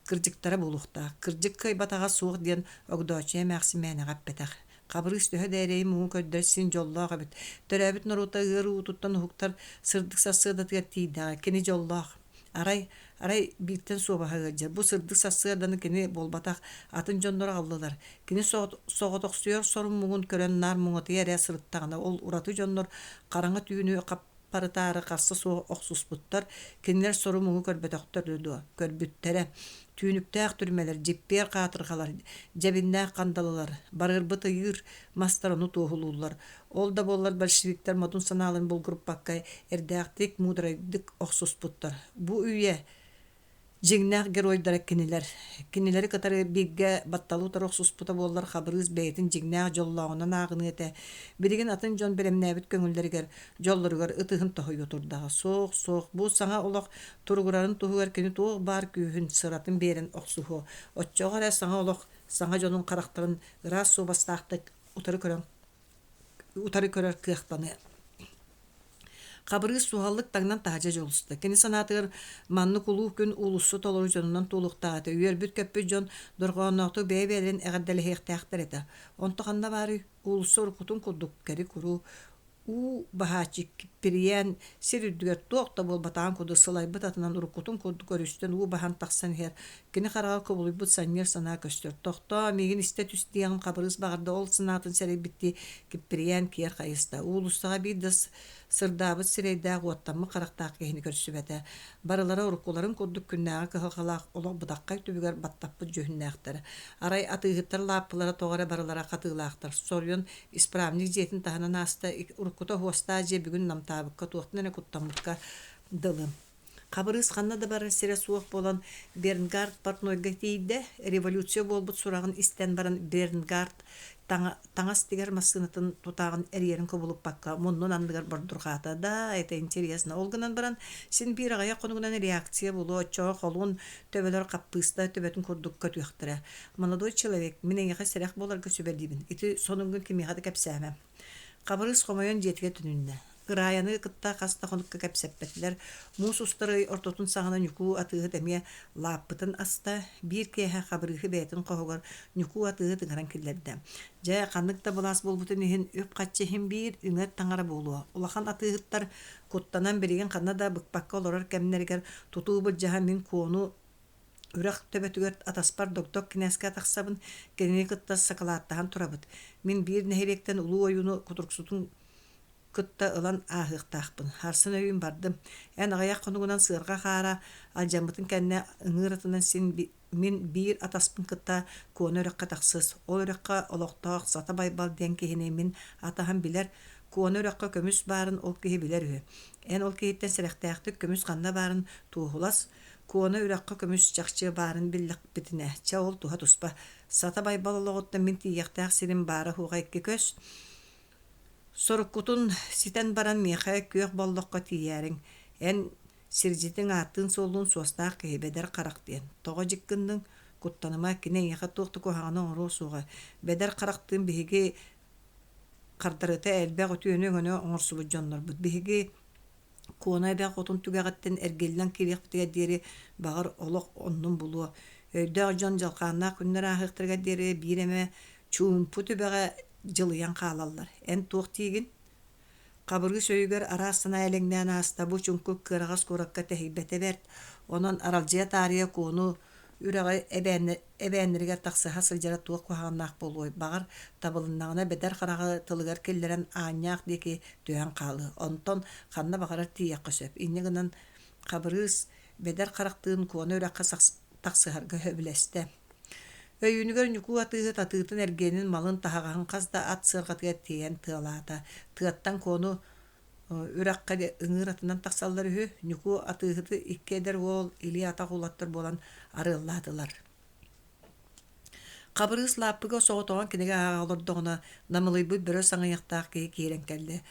кырдьыктара буолуохтаах. Кырдьык кыайбатаҕа суох диэн Огдооччуйа эмээхсин мээнэҕэ эппэтэх. Хабырыыс төһө да эрэйи-муҥу көрдөр син дьоллоох эбит. Төрөөбүт норуота ыар уутуттан уһуктар сырдык сарсыардатыгар тиийдэҕэ. Кини дьоллоох. Арай, арай бииртэн суобаһа ыалдьар. Бу сырдык сарсыарданы кини буолбатах, атын дьоннор аҕаллылар. Кини соҕотохсуйар сорун муҥун көрөн наар муҥатыйа эрэ сырыттаҕына, ол ураты дьоннор хараҥа түүнү хаппарытаары харса суох охсуспуттар, кинилэр сору-муҥу көрбөтөхтөр дуо? Көрбүттэрэ. Түүнүктээх түрмэлэр, дьиппиэр хаатырҕалар, дьэбиннээх хандалылар, барыарбыт ыйыыр мастар ону туоһулууллар. Ол да буоллар большевиктар модун санааларын булгуруппакка эрдээхтик, муударайдык охсуспуттар. Бу үйэ дьиҥнээх геройдара кинилэр. Кинилэри кытары бииргэ батталы утары охсуспута буоллар Хабырыыс бэйэтин дьиҥнээх дьоллооҕунан ааҕыныа этэ. Билигин атын дьон бэлэмнээбит көҥүллэригэр, дьоллоругар ытыһын тоһуйуо турдаҕа. Суох, суох, бу саҥа олох туругурарын туһугар кини туох баар күүһүн, сыратын биэрэн охсуһуо. Оччоҕо эрэ саҥа олох саҥа дьонун харахтарын ыраас суобастаахтык утары көрөн утары көрөр кыахтаныа. Хабырыыс суһаллык таҥнан таһырдьа дьулуста. Кини санаатыгар маннык улуу күн уулусса толору дьонунан туолуохтаах этэ. Үөрбүт-көппүт дьон дорҕоонноохтук бэйэ-бэйэлэрин эҕэрдэлэһиэхтээхтэр этэ. Онто ханна баарый? Уулусса уруккутун курдук кэри-куру уу баһааччы киппирийээн сир үрдүгэр туох да буолбатаҕын курдук сылайбыт атынан уруккутун курдук өрүстэн уу баһан тахсан иһэр кини хараҕар кубулуйбут санньыар санаа көстөр тохтоо миигин истэ түс диэҕин Хабырыыс баҕарда ол санаатын сэрэйбиттии Киппирийээн киэр хайыста уулуссаҕа биир да сырдаабыт сирэйдээх уоттаммыт харахтаах киһини көрсүбэтэ барылара уруккуларын курдук күннээҕи кыһалҕалаах олох бытаххай түбүгэр баттаппыт дьүһүннээхтэр арай атыыһыттар лааппылара тоҕо эрэ барылара хатыылаахтар соруйан Исправник дьиэтин таһынан ааста, уруккута уостаах дьиэ бүгүн намтаабыкка, туохтан эрэ куттаммыкка дылы. Хабырыыс ханна да барар сирэ суох буолан Бернгард портнойга тиийдэ. Революция буолбут сураҕын истэн баран Бернгард таҥас тигэр массыынатын тутааҕын эрийэрин кубулуппакка муннун анныгар бордурҕаата. Да, это интересно. Ол гынан баран син биир аҕыйах хонугунан реакция буолуо, оччоҕо холуун төбөлөр хаппыыста төбөтүн курдук көтүөхтэрэ. Молодой человек, мин эйиэхэ сэрэх буоларга сүбэлиибин. Ити сонуҥҥун кимиэхэ да кэпсээмэ. Хабырыыс хомойон дьиэтигэр төнүннэ. Ырайаны кытта хас да хонукка кэпсэппэтилэр. Муус устар ый ортотун саҕана Ньукуу атыыһыт эмиэ лааппытын аста. Биир киэһэ Хабырыыһы бэйэтин хоһугар Ньукуу атыыһыт ыҥыран киллэрдэ. Дьэ, ханнык да былаас буолбутун иһин үп-харчы иһин биир үҥэр таҥара буолуо. Улахан атыыһыттар куттанан билигин ханна да быкпакка олорор кэмнэригэр тутуу былдьаһан мин Куону үрэх төбөтүгэр атаспар Догдок кинээскэ тахсабын, кинини кытта сакалааттаһан турабыт. Мин биир нэһилиэктэн улуу ойууну кутуруксутун кытта ылан ааһыахтаахпын. Харсын өйүүн бардым. Эн аҕыйах хонугунан сыарҕа хаара алдьаммытын кэннэ ыҥыыр атынан син мин биир атаспын кытта Куона үрэххэ тахсыс. Ол үрэххэ олохтоох Сата Байбал диэн киһини мин атаһым билэр. Куона үрэххэ көмүс баарын ол киһи билэр үһү. Эн ол киһиттэн сэрэхтээхтик көмүс ханна баарын туоһулас. Куона үрэххэ көмүс чахчы баарын биллэхпитинэ, чэ ол туһа туспа. Сата Байбал олоҕуттан мин тиийиэхтээх сирим баара-суоҕа икки көс. Соруккутун ситэн баран миэхэ күөх боллоххо тиийээриҥ. Эн сирдьитиҥ ааттыын-суоллуун суостаах киһи Бэдэр Харах диэн. Тоҕо дьиккинныҥ? Куттаныма, кини эйиэхэ туох да куһаҕаны оҥоруо суоҕа. Бэдэр Харахтыын биһиги хардарыта элбэх үтүөнү-өҥөнү оҥорсубут дьоннорбут. Биһиги Куона эбэх отун түгэҕиттэн эргиллэн киириэхпитигэр диэри, баҕар, олох оннун булуо. Өйдөөх дьон дьалхааннаах күннэр ааһыахтарыгар диэри биир эмэ чуумпу түбэҕэ дьылыйан хаалаллар. Эн туох диигин? Хабырыыс өйүгэр араас санаа элэҥнээн ааста, бу чуҥкук кыараҕас куоракка тэһийбэтэ бэрт, онон аралдьыйа таарыйа Куону үрэҕи эбээннэригэр тахсыһа сылдьара туох куһаҕаннаах буолуой, баҕар, табылыннаҕына бэдэр хараҕы тылыгар киллэрэн аанньаах диэки түһэн хаалыа, онтон ханна баҕарар тиийиэххэ сөп. Инньэ гынан Хабырыыс бэдэр харахтыын Куона үрэххэ тахсыһарга сөбүлэстэ. Өйүүнүгэр Ньукуу атыыһыт атыытын эргиэнин малын таһаҕаһын хас да ат сыарҕатыгар тиэйэн тыалаата. Тыаттан Куону үрэххэ ыҥыыр атынан тахсаллар үһү. Ньукуу атыыһыты икки эдэр уол илии-атах уолаттар буолан арыаллаатылар. Хабырыыс лааппыга соҕотоҕун кинигэ ааҕа олордоҕуна, намылыйбыт бөрө саҥыйахтаах киһи киирэн кэллэ.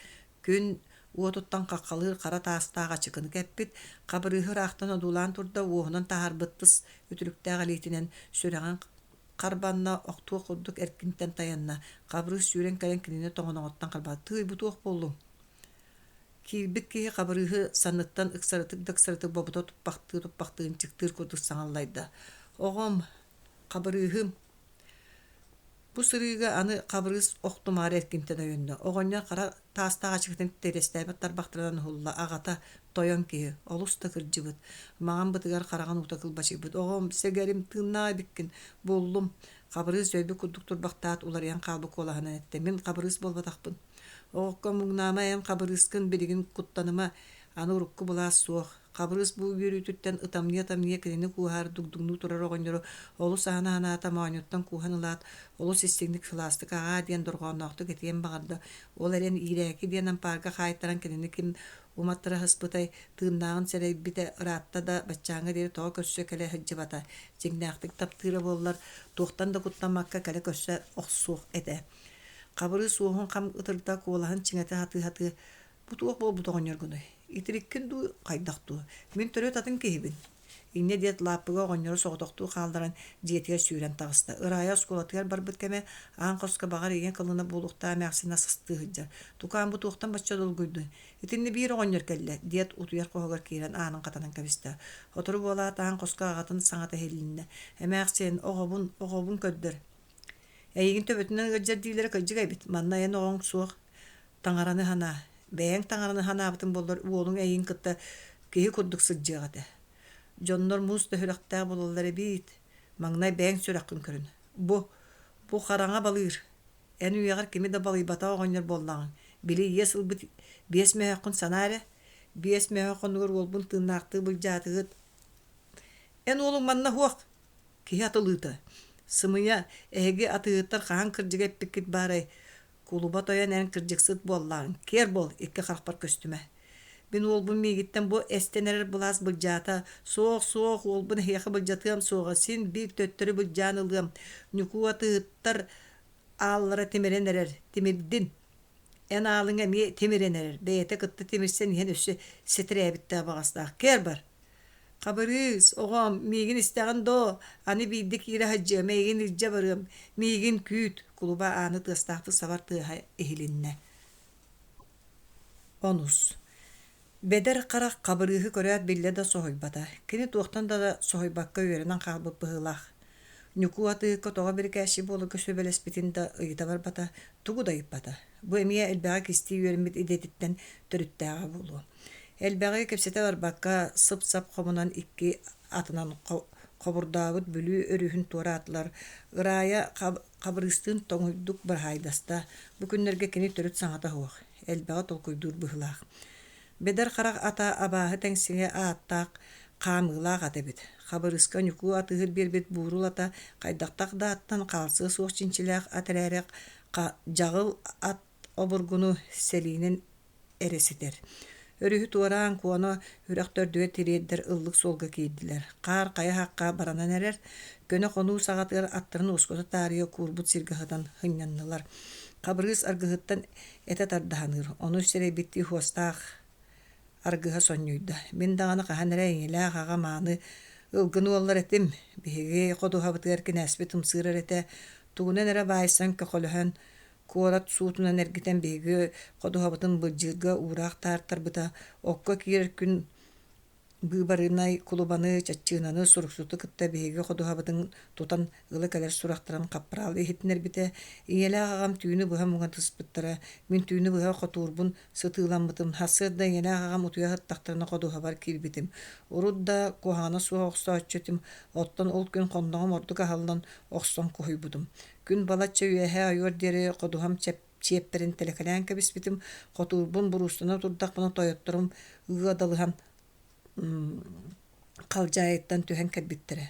Күн уотуттан хаххалыыр хара таастаах ачыкыны кэппит, Хабырыыһы ыраахтан одуулаан турда, уоһунан таһаарбыт тыс үтүлүктээх илиитинэн сүрэҕин харбанна, охтуох курдук эркинтэн тайанна. Хабырыыс сүүрэн кэлэн кинини тоҥоноҕуттан харбаата: «Тыый, бу туох буоллуҥ?» Киирбит киһи Хабырыыһы санныттан ыксарытык да ыксарытык бобута туппахтыы-туппахтыы ынчыктыыр курдук саҥаллайда: «Оҕом, Хабырыыһым, Бу сырыыга аны Хабырыыс охтумаары эркинтэн өйөннө. Оҕонньор хара таастаах ачыкытын тирэстээбит тарбахтарынан уһулла, аҕата, тойон киһи, олус да кырдьыбыт, маҥан бытыгар хараҕын уута кылбачыйбыт. «Оҕом, сэгэрим, тыыннаах эбиккин, буллум» Хабырыыс өлбүт курдук турбахтаат, уларыйан хаалбыт куолаһынан эттэ: «Мин Хабырыыс буолбатахпын. Оҕокко муҥнаама эн Хабырыыскын билигин куттаныма, аны урукку былаас суох. Хабырыыс бу үөрүүтүттэн ытамньыйа-ытамньыйа кинини кууһаары дугдуҥнуу турар оҕонньору олус аһына-аһынаата моонньуттан кууһан ылаат, олус истиҥник сылаастык аҕаа диэн дорҕоонноохтук этиэн баҕарда. Ол эрэн иирээки диэн ампаарга хаайтаран кинини ким уматтара сыспытай, тыыннааҕын сэрэйбитэ ыраатта да баччааҥҥа диэри тоҕо көрсө кэлэ сылдьыбата. Дьиҥнээхтик таптыыра буоллар, туохтан да куттаммакка кэлэ көрсө охсуох этэ. Хабырыыс уоһун хам ытырда, куолаһын чиҥэтэ сатыы-сатыы Бу туох буолбут оҕонньоргунуй? Итириккин дуу, хайдах дуу? Мин төрүт атын киһибин. Инньэ диэт лааппыга оҕонньору соҕотохтуу хаалларан дьиэтигэр сүүрэн таҕыста. Ырайа оскуолатыгар барбыт кэмэ аан хоско баҕар ийэ кылына буолуохтаах эмээхсин асастыы сылдьар. Тукаам бу туохтан бачча долгуйдуй? Итиннэ биир оҕонньор кэллэ, диэт утуйар хоһугар киирэн аанын хатанан кэбистэ. Сотору буолаат аан хоско аҕатын саҥата иһилиннэ. Эмээхсиэн, оҕобун, оҕобун көрдөр. Эйигин төбөтүнэн ыалдьар дииллэрэ кырдьык эбит. Манна эн оҕоҥ суох. Таҥараны санаа. Бэйэҥ таҥараны санаабытыҥ буоллар, уолуҥ эйигин кытта киһи курдук сылдьыах этэ. Дьоннор муус да сүрэхтээх буолаллар эбиит. Маҥнай бэйэҥ сүрэххин көрүн. Бу, бу хараҥа балыыр. Эн үйэҕэр кими да балыйбатах оҕонньор буоллаҕыҥ. Били иэс ылбыт биэс мөһөөххүн санаа эрэ. Биэс мөһөөх оннугар уолбун тыыннаахтыы былдьаатыгыт. Эн уолуҥ манна суох. Киһи атылыыта. Сымыйа, эһиги атыыһыттар хаһан кырдьыга эппиккит баарай? Кулуба тойон эн кырдьыксыт буоллаҕыҥ, киэр буол, икки харахпар көстүмэ. Мин уолбун миигиттэн бу эстэн эрэр былаас былдьаата. Суох, суох, уолбун эһиэхэ былдьатыам суоҕа, син биир төттөрү былдьаан ылыам. Ньукуу атыыһыттар ааллара тимирэн эрэр, тимирдин. Эн аалыҥ эмиэ тимирэн эрэр, бэйэтэ кытта тимирсэн иһэн өссө сэтэрээбиттээх баҕастаах. Киэр бар! Хабырыыс, оҕом, миигин истэҕин доо, аны биирдэ киирэ сылдьыам, эйигин илдьэ барыам, миигин күүт, кулуба ааны тыастаахтык сабар тыаһа иһилиннэ. Онус Бэдэр харах Хабырыыһы көрөөт биллэ да соһуйбата, кини туохтан да соһуйбакка үөрэнэн хаалбыт быһыылаах. Ньукуу атыыһыкка тоҕо бирикээччи буоларга сүбэлэспитин да ыйыта барбата, тугу да ыйыппата. Бу эмиэ элбэҕи кистии үөрэммит идэтиттэн төрүттээҕэ буолуо. Элбэҕи кэпсэтэ барбакка, сып-сап хомунан икки атынан хобурдаабыт Бүлүү өрүһүн туораатылар, Ырайа Хабырыыстыын тоҥуйдук быраһаайдаста, бу күннэргэ кини төрүт саҥата суох, элбэҕи толкуйдуур быһыылаах. Бэдэр харах ата абааһы тэҥсиҥэ ааттаах хаамыылаах ат эбит. Хабырыыска Ньукуу атыыһыт биэрбит буурул ата хайдахтаах да аттан хаалсыа суох чинчилээх ат эрээри дьаҕыл ат обургуну сэлиинэн эрэ ситэр. Өрүһү туораан Куоно үрэх төрдүгэр тириэрдэр ыллык суолга киирдилэр. Хаар хайа хахха баранан эрэр, көнө хонуу саҕатыгар аттарын уоскута таарыйа куурбут сиргэ сытан сынньаннылар. Хабырыыс аргыһыттан этэ тардаһаныыр, ону сэрэйбиттии хуостаах аргыһа сонньуйда. Мин даҕаны хаһан эрэ ийэлээх аҕам ааны ылгын уоллар этим, биһиги ходуһабытыгар кинээспит ымсыырар этэ, тугунан эрэ баайсан көхөлөһөн Куорат суутунан эргитэн биһиги ходуһабытын былдьыырга уураах таһаартарбыта, окко киирэр күн быыбарынай кулубаны, чаччыынаны, суруксуту кытта биһиги ходуһабытын тутан ыла кэлэр сурахтарын хаппыраал иһитиннэрбитэ. Ийэлээх аҕам түүнү быһа муҥатыспыттара, мин түүнү быһа хотуурбун сытыыламмытым, сарсыарда ийэлээх аҕам утуйа сыттахтарына ходуһабар киирбитим. Урут да куһаҕана суох охсооччу этим, оттон ол күн хонноҕум ордук аһыллан охсон куһуйбутум. Күн балачча үөһэ ойуор диэри ходуһам чиэппэрин тэлэкэлээн кэбиспитим, хотуурбун буруустана турдахпына тойотторум ыадалыһан халдьаайыттан түһэн кэлбиттэрэ.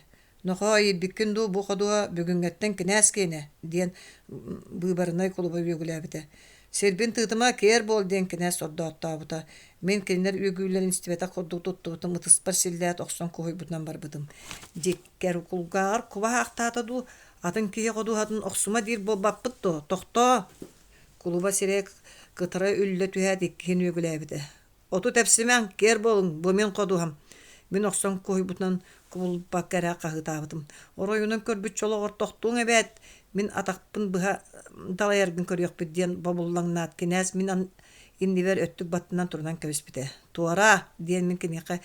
«Нохоо, иирбиккин дуу, бу ходуһа бүгүҥҥэттэн кинээс киэнэ» диэн быыбарынай кулуба үөгүлээбитэ. «Сирбин тыытыма, киэр буол» диэн кинээс сордооттообута. Мин кинилэр үөгүүлэрин истибэтэх курдук туттубутум, ытыспар силлээт охсон куһуйбутунан барбытым. Дьиккэр кулгааҕар куба аахтаата дуу, Атын киһи ходуһатын охсума диир буолбаппыт дуо, тохтоо! Кулуба сирэ кытара үллэ түһээт иккиһин үөгүлээбитэ. Оту тэпсимэҥ, киэр буолуҥ, бу мин ходуһам. Мин охсон куһуйбутунан кубулуппакка эрэ хаһыытаабытым. Оройунан көрбүт чолоҕор тохтуоҥ эбээт, мин атахпын быһа далайаргын көрүөхпүт диэн бобуллаҥнаат кинээс мин иннибэр өттүк баттынан турунан кэбиспитэ. Туораа! диэн мин киниэхэ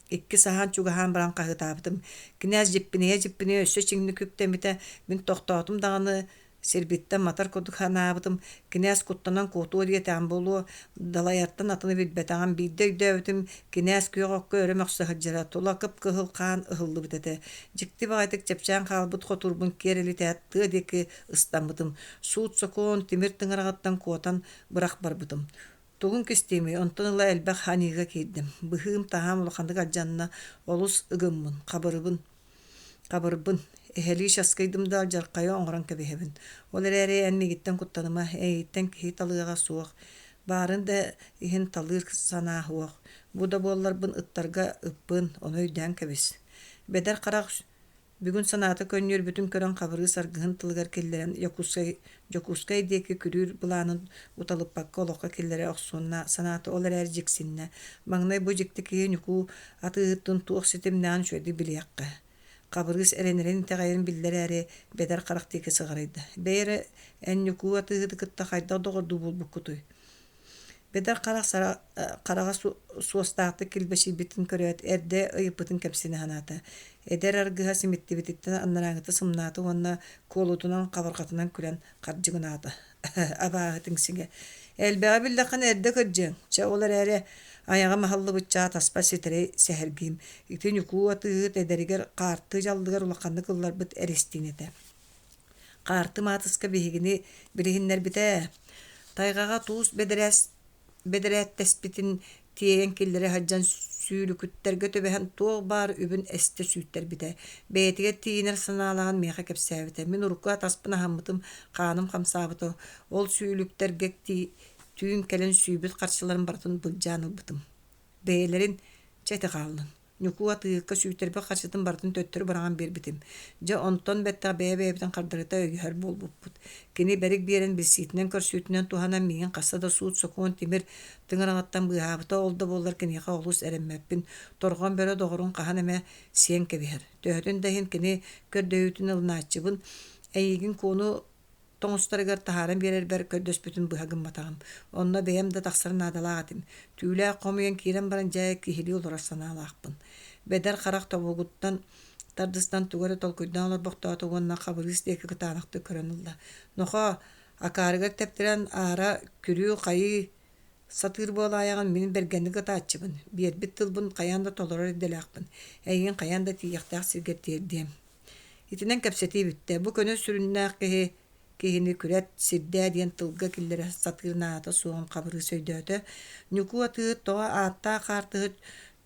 Икки саһаан чугаһаан баран хаһыытаабытым: «Кинээс дьиппинийэ-дьиппинийэ өссө чиҥник үктэммитэ, мин тохтоотум даҕаны, сирбиттэн матар курдук санаабытым, кинээс куттанан куотуо диэтэҕим буолуо, далайартан атыны билбэтэҕим, биирдэ өйдөөбүтүм, кинээс күөх окко өрө мөхсө сылдьара, тула кып-кыһыл хаан ыһыллыбыт этэ. Дьикти баҕайытык чэпчээн хаалбыт хотуурбун киэр илитээт, тыа диэки ыстаммытым, суут-сокуон тимир тыҥыраҕыттан куотан бырах барбытым. Тугун кистиэмий, онтон ыла элбэх аньыыга киирдим. Быһыым-таһаам улаханнык алдьанна, олус ыгыммын, хабырыбын, хабырбын. Эһэлии часкыйдым да алдьархайы оҥорон кэбиһэбин. Ол эрээри эн миигиттэн куттаныма, эйигиттэн киһи талыаҕа суох. Баарын да иһин талыыр санаа суох. Бу да буолларбын ыттарга ыппын, ону өйдөөн кэбис. Бэдэр харах Бүгүн санаата көнньүөрбүтүн көрөн Хабырыыс аргыһын тылыгар киллэрэн Якутскай, Дьокуускай диэки күрүүр былаанын уталыппакка олоххо киллэрэ охсуонна санаата ол эрээри дьиксиннэ. Маҥнай бу дьикти киһи Ньукуу атыыһыттыын туох ситимнээҕин үчүгэйдик билиэххэ. Хабырыыс эрэнэрин итэҕэйэрин биллэрээри бэдэр харах диэки сыҕарыйда. Бэйэ эрэ эн Ньукуу атыыһыты кытта хайдах доҕордуу буолбуккутуй? Бэдэр харах хараҕа суостаахтык килбэчийбитин көрөөт, эрдэ ыйыппытын кэмсинэ санаата. Эдэр аргыһа симиттибититтэн анарааҥҥыта сымнаата уонна куолутунан хабарҕатынан күлэн хардьыгынаата. Абааһы тиҥсигэ. Элбэҕи биллэххинэ эрдэ кырдьыаҥ. Чэ, ол эрээри айаҕым аһыллыбычча атаспар ситэри сэһэргиим. Ити Ньукуу атыыһыт эдэригэр хаарты дьаллыгар улаханнык ылларбыт эристиин этэ. Хаарты маатыска биһигини билиһиннэрбитэ ээ. Тайҕаҕа туус бэдэрээс бэдэрээттэспитин тиэйэн киллэрэ сылдьан сүүлүкүттэргэ түбэһэн туох баар үбүн эстэ сүүттэрбитэ. Бэйэтигэр тиийинэр санаалааҕын миэхэ кэпсээбитэ. Мин урукку атаспын аһаммытым, хааным хамсаабыта. Ол сүүлүктэргэ түүн кэлэн сүүйбүт харчыларын барытын былдьаан ылбытым. Бэйэлэрин чэ ити хааллын. Ньукуу атыыһыкка сүүйтэрбит харчытын барытын төттөрү быраҕан биэрбитим. Дьэ, онтон бэттэх бэйэ-бэйэбитин хардарыта өйөһөр буолбуппут. Кини бэрик биэрэн билсиитинэн-көрсүүтүнэн туһанан миигин хаста да суут-сокуон тимир тыҥыраҕыттан быыһаабыта, ол да буоллар киниэхэ олус эрэммэппин. Торҕон бөрө доҕорун хаһан эмэ сиэн кэбиһэр. Төһөтүн да иһин кини көрдөһүүтүн ылынааччыбын. Эйигин Куону. тоҥустарыгар таһааран биэрэрбэр көрдөспүтүн быһа гымматаҕым. Онно бэйэм да тахсар наадалаах этим. Түүлээх хомуйан киирэн баран дьэ киһилии олорор санаалаахпын. Бэдэр харах тобугуттан тардыстан тугу эрэ толкуйдаан олорбохтоото уонна Хабырыыс диэки кытаанахтык көрөн ылла. Нохоо, акаарыгар тэптэрэн аара күрүү-хайыы сатыыр буолаайаҕын мин бэргэнник ытааччыбын, биэрбит тылбын хайаан да толорор идэлээхпин, эйигин хайаан да тиийиэхтээх сиргэр тиэрдиэм. Итинэн кэпсэтии бүттэ. Бу көнө сүрүннээх киһи киһини күрэт, сирдээ диэн тылга киллэрэ сатыыр наадата суоҕун Хабырыыс өйдөөтө. Ньукуу атыыһыт тоҕо ааттаах хаартыһыт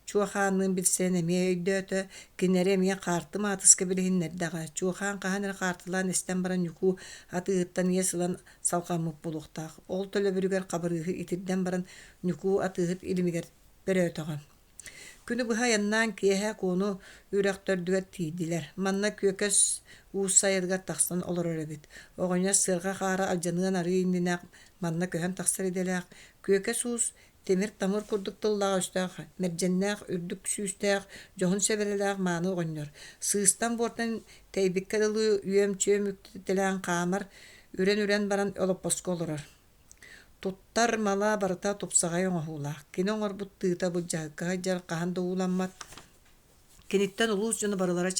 Чуохаанныын билсэн эмиэ өйдөөтө, кинилэри эмиэ хаарты маатыска билиһиннэрдэҕэ. Чуохаан хаһан эрэ хаартылаан истэн баран Ньукуу атыыһыттан иэс ылан салҕаммыт буолуохтаах. Ол төлөбүрүгэр Хабырыыһы итирдэн баран Ньукуу атыыһыт илимигэр бөрөөтөҕө. Күнү быһа айаннаан киэһэ Куону үрэх төрдүгэр тиийдилэр. Манна Күөкэс уус сайылыгар тахсан олорор эбит. Оҕонньор сыарҕа хаара алдьаныан арыы иннинэ манна көһөн тахсар идэлээх. Күөкэс уус тимир-тамыр курдук тыллаах-өстөөх, мэрдьэннээх, үрдүк сүүстээх, дьоһун сэбэрэлээх мааны оҕонньор. Сыыстан-буортан тэйбиккэ дылы үөм-чүөм үктэлээн хаамар, үрэн-үрэн баран олоппоско олорор. Туттар мала барыта тупсаҕай оҥоһуулаах. Кини оҥорбут тыыта былдьаһыкка сылдьар хаһан да ууламмат. Киниттэн улуус дьоно барылара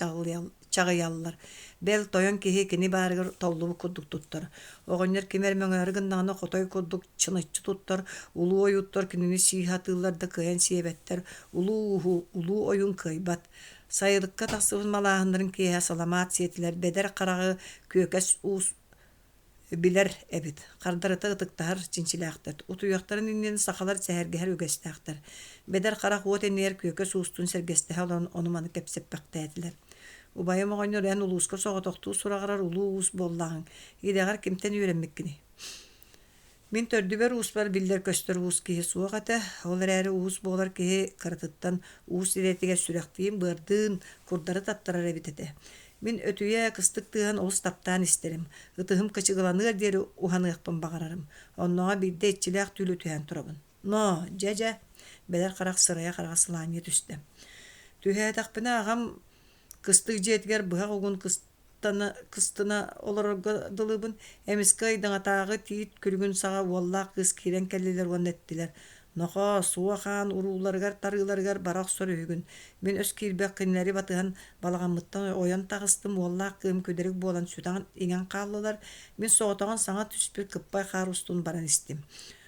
чаҕыйаллар. Бэл, тойон киһи кини баарыгар толлубут курдук туттар. Оҕонньор ким эрэ мөҥөөрү гыннаҕына хотой курдук чыныччы туттар, улуу ойууттар кинини сии сатыыллар да кыайан сиэбэттэр, улуу ууһу улуу ойуун кыайбат. Сайылыкка тахсыбыт малааһыннарын киэһэ саламаат сиэтилэр, бэдэр хараҕы күөкэс уус билэр эбит, хардарыта ытыктаһар чинчилээхтэр. Утуйуохтарын иннинэ сахалар сэһэргэһэр үгэстээхтэр. Бэдэр харах уот иннигэр күөкэс уустуун сэргэстэһэ олорон ону-маны кэпсэппэхтээтилэр. Убайым оҕонньор эн улууска соҕотохтуу сураҕырар улуу уус буоллаҕыҥ, идэҕэр кимтэн үөрэммиккиний? Мин төрдүбэр ууспар биллэр-көстөр уус киһи суох этэ, ол эрээри уус буолар киһи кыратыттан уус идэтигэр сүрэхтиин-быардыын курдары таттарар эбит этэ. Мин өтүйэ кыстык тыаһын олус таптаан истэрим, ытыһым кычыгыланыар диэри уһаныахпын баҕарарым. Оннооҕо биирдэ иччилээх түүлү түһээн турабын. Ноо, дьэ-дьэ, бэдэр харах сырайа-хараҕа сылаанньыйа түстэ. Түһээтэхпинэ аҕам кыстык дьиэтигэр быһах угун кыстана олорорго дылыбын. Эмискэ ыйдаҥатааҕы тиит күлүгүн саҕа уоллаах кыыс киирэн кэллилэр уонна эттилэр: «Нохоо, суо хаан урууларыгар-тарыыларыгар бара охсор үһүгүн. Мин өс киирбэх кинилэри батыһан балаҕаммыттан ойон таҕыстым, уоллаах кыыһым күдэрик буолан сүтэн иҥэн хааллылар. Мин соҕотоҕун саҥа түспүт кыппай хаар устун баран истим.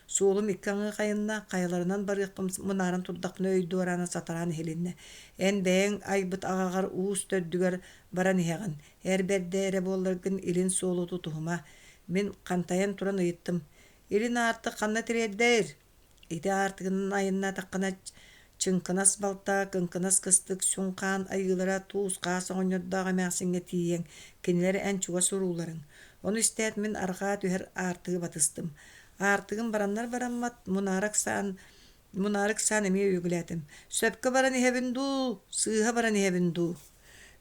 Суолум икки аҥыы хайынна, хайаларынан барыахпын мунааран турдахпына өй дуораана сатараан иһилиннэ. Эн бэйэҥ айбыт аҕаҕар уус төрдүгэр баран иһэҕин, эр бэрдэ эрэ буолларгын илин суолу тутуһума. Мин хантайан туран ыйыттым: «Илин аартык ханна тириэрдэр?» Ити аартыгынан айаннаатаххына чыҥкынас балта, кыҥкынас кыстык, сүҥ хаан айыылара туус-хаас оҕонньордоох эмээхсиҥҥэ тиийэн, кинилэр эн чугас урууларыҥ. Ону истээт мин арҕаа түһэр аартыгы батыстым. Аартыгым бараннар бараммат, мунаара ыксаан мунаара ыксаан эмиэ үөгүлээтим: «Сөпкө баран иһэбин дуу, сыыһа баран иһэбин дуу?»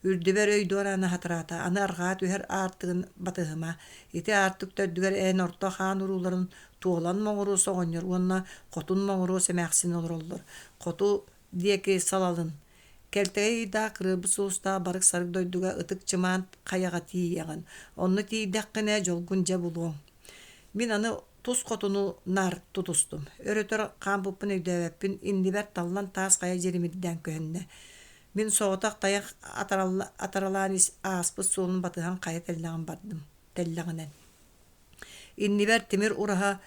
Үрдүбэр өй дуораана хатыраата, аны арҕаа түһэр аартыгын батыһыма, ити аартык төрдүгэр эн орто хаан урууларын Туолан Моҥуруос оҕонньор уонна Хотун Моҥуруос эмээхсин олороллор. Хоту диэки салалын. Кэлтэгэй ыйдаах кырыарбыт сулустаах барык-сарык дойдуга ытык чымаан хайаҕа тиийэҕин. Онно тиийдэххинэ дьолгун дьэ булуоҥ. Мин аны тус хотуну наар тутустум. Өр-өтөр хаампыппын өйдөөбөппүн, иннибэр таллан таас хайа дьиримирдээн көһүннэ. Мин соҕотох тайах атаралаан ааспыт суолун батыһан хайа тэллэҕин бардым, тэллэҕинэн. Иннибэр тимир ураһа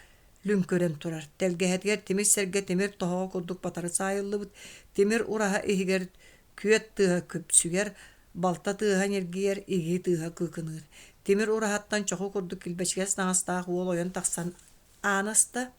лүҥкүрэн турар. Тэлгэһэтигэр тимир сэргэ тимир тоһоҕо курдук батары саайыллыбыт. Тимир ураһа иһигэр күөт тыаһа күпсүгэр, балта тыаһа ньиргийэр, игии тыаһа кыыкыныыр. Тимир ураһаттан чоху курдук килбэчигэс таҥастаах уол ойон тахсан ааны аста.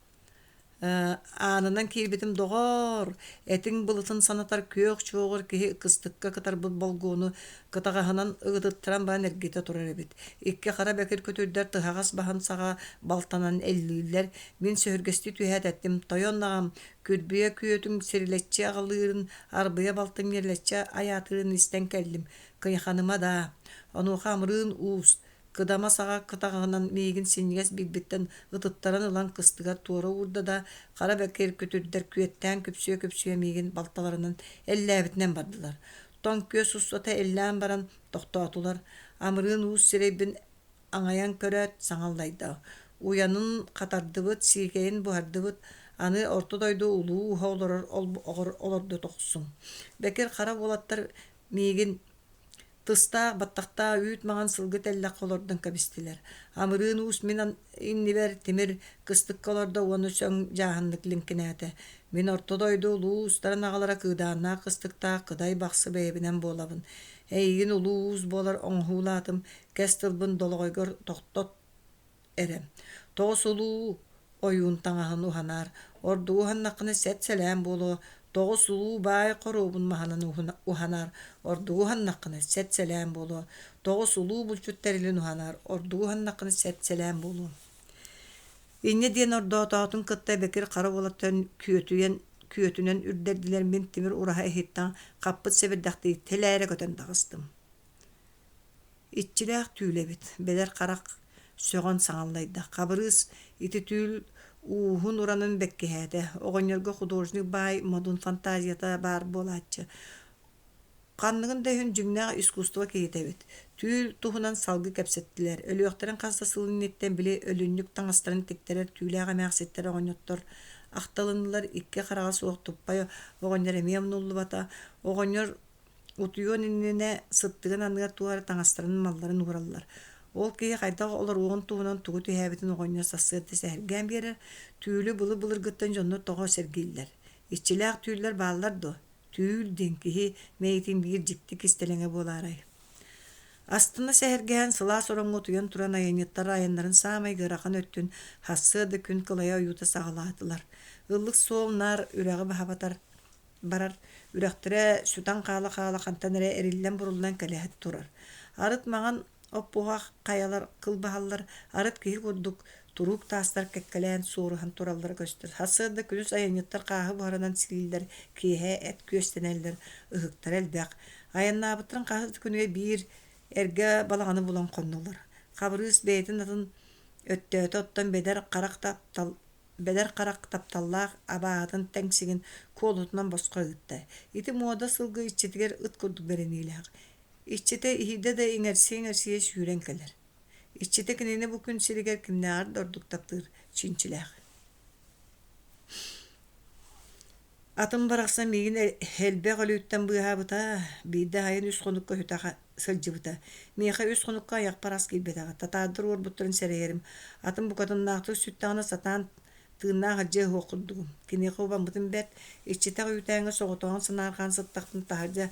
Аанынан киирбитим доҕоор, этиҥ былытын санатар күөх чуоҕур киһи кыстыкка кытарбыт болгуону кытаҕаһынан ыгытыттаран баран эргитэ турар эбит. Икки хара бэкир көтүрдэр тыһаҕас баһын саҕа балтанан эллииллэр. Мин сөһүргэстии түһээт эттим: «Тойон аҕам, күрбүйэ күөтүҥ сирилэччи аҕалыырын, арбыйа балтыҥ ньирилэччи айаатыырын истэн кэллим, кыйаханыма даа». Онуоха амырыын уус, Кыдама саҕа кытаҕынан миигин синньигэс билбиттэн ытыттаран ылан кыстыгар туора уурда да, хара бэкир күтүрдэр күөттээн күпсүйэ-күпсүйэ миигин балталарынан эллээбитинэн бардылар. Тоҥ күөс устата эллээн баран тохтоотулар. Амырыын уус сирэйбин Аҥайан көрөөт, саҥа аллайда: «Уйанын хатардыбыт, сиикэйин буһардыбыт, аны орто дойду улуу ууһа олорор олордо тохсуҥ». Бэкир хара уолаттар миигин тыстаах, баттахтаах үүт маҥан сылгы тэллэххэ олордон кэбистилэр. Амырыын уус мин иннибэр тимир кыстыкка олордо уонна сөҥ дьааһыннык лиҥкинээтэ: «Мин орто дойду улуу уустарын аҕалара кыыдааннаах кыстыктаах Кыдай Бахсы бэйэбинэн буолабын. Эйигин улуу уус буолар оҥоһуулаатым, кэс тылбын долоҕойгор тохтот эрэ. Тоҕус улуу ойуун таҥаһын уһанаар, ордугу уһаннаххына сэт-сэлээн буолуо, тоҕус улуу баай хоруобун маһынан уһанаар, ордугу уһаннаххына сэт-сэлээн буолуо, тоҕус улуу булчут тэрилин уһанаар, ордугу уһаннаххына сэт-сэлээн буолуо. Инньэ диэн ордоотоотун кытта Бэкир хара уолаттан күөтүйэн күөтүнэн үрдэрдилэр мин тимир ураһа иһиттэн хаппыт сэбирдэхтии тэлээрэ көтөн таҕыстым. Иччилээх түүл эбит, бэдэр харах сөҕөн саҥаллайда. Хабырыыс ити түүл ууһун-уранын бэккиһээтэ. Оҕонньорго художник баай модун фантазията баар буолааччы. Ханныгын да иһин дьиҥнээх искусство киһитэ эбит. Түүл туһунан салгыы кэпсэттилэр. Өлүөхтэрин хас да сыл инниттэн били өлүнньүк таҥастарын тиктэрэр түүлээх эмээхситтэр оҕонньоттор ахтылыннылар. Икки хараҕа суох туппай оҕонньор эмиэ умнуллубата. Оҕонньор Утуйуон иннинэ сыттыгын анныгар туох эрэ таҥастарын, малларын уураллар. Ол киһи хайдах олоруоҕун туһунан тугу түһээбитин оҕонньор сарсыарда сэһэргээн биэрэр. Түүлү былыр-былыргыттан дьоннор тоҕо сэргииллэр? Иччилээх түүллэр бааллар дуо? Түүл диэн киһи мэйиитин биир дьикти кистэлэҥэ буолаарай? Астына сэһэргэһэн сылаас ороҥҥо утуйан туран айанньыттар айаннарын саамай ыарахан өттүн сарсыарда күн кылайа ойуута саҕалаатылар. Ыллык суол наар үрэҕи баһа батар барар, үрэхтэрэ сүтэн хаала-хаала хантан эрэ эриллэн-буруллан кэлэ турар. Арыт маҥан оппуһах хайалар кылбаһаллар, арыт киһи курдук туруук таастар кэккэлээн суоруһан тураллара көстөр. Сарсыарда күнүс айанньыттар хааһы буһарынан сииллэр, киэһэ эт күөстэнэллэр, ыһыктара элбэх. Айаннаабыттарын хаһыс да күнүгэр биир эргэ балаҕаны булан хоннулар. Хабырыыс бэйэтин атын өттөөтө оттон бэдэр харах таптал Бэдэр харах тапталлаах абааһытын тэҥсигин куолутунан босхо ыытта. Ити муода сылгы иччитигэр ыт курдук бэриниилээх. Иччитэ иһийдэ да иҥэрсийэ-иҥэрсийэ сүүрэн кэлэр. Иччитэ кинини бу күн сиригэр кимнээҕэр да ордук таптыыр чинчилээх. Атын барахсан миигин элбэх өлүүттэн быыһаабыта, биирдэ аһайан үс хонукка үһүтэ сылдьыбыта. Миэхэ үс хонукка айахпар ас киирбэтэҕэ, татаардар уорбуттарын сэрэйэрим. Атын букатыннаахтык сүттэҕинэ сатаан тыыннаах илдьэ ыһыах курдугум. Киниэхэ убаммытым бэрт, иччитэх үүтээҥҥэ соҕотоҕун санаарҕаан сыттахпын таһырдьа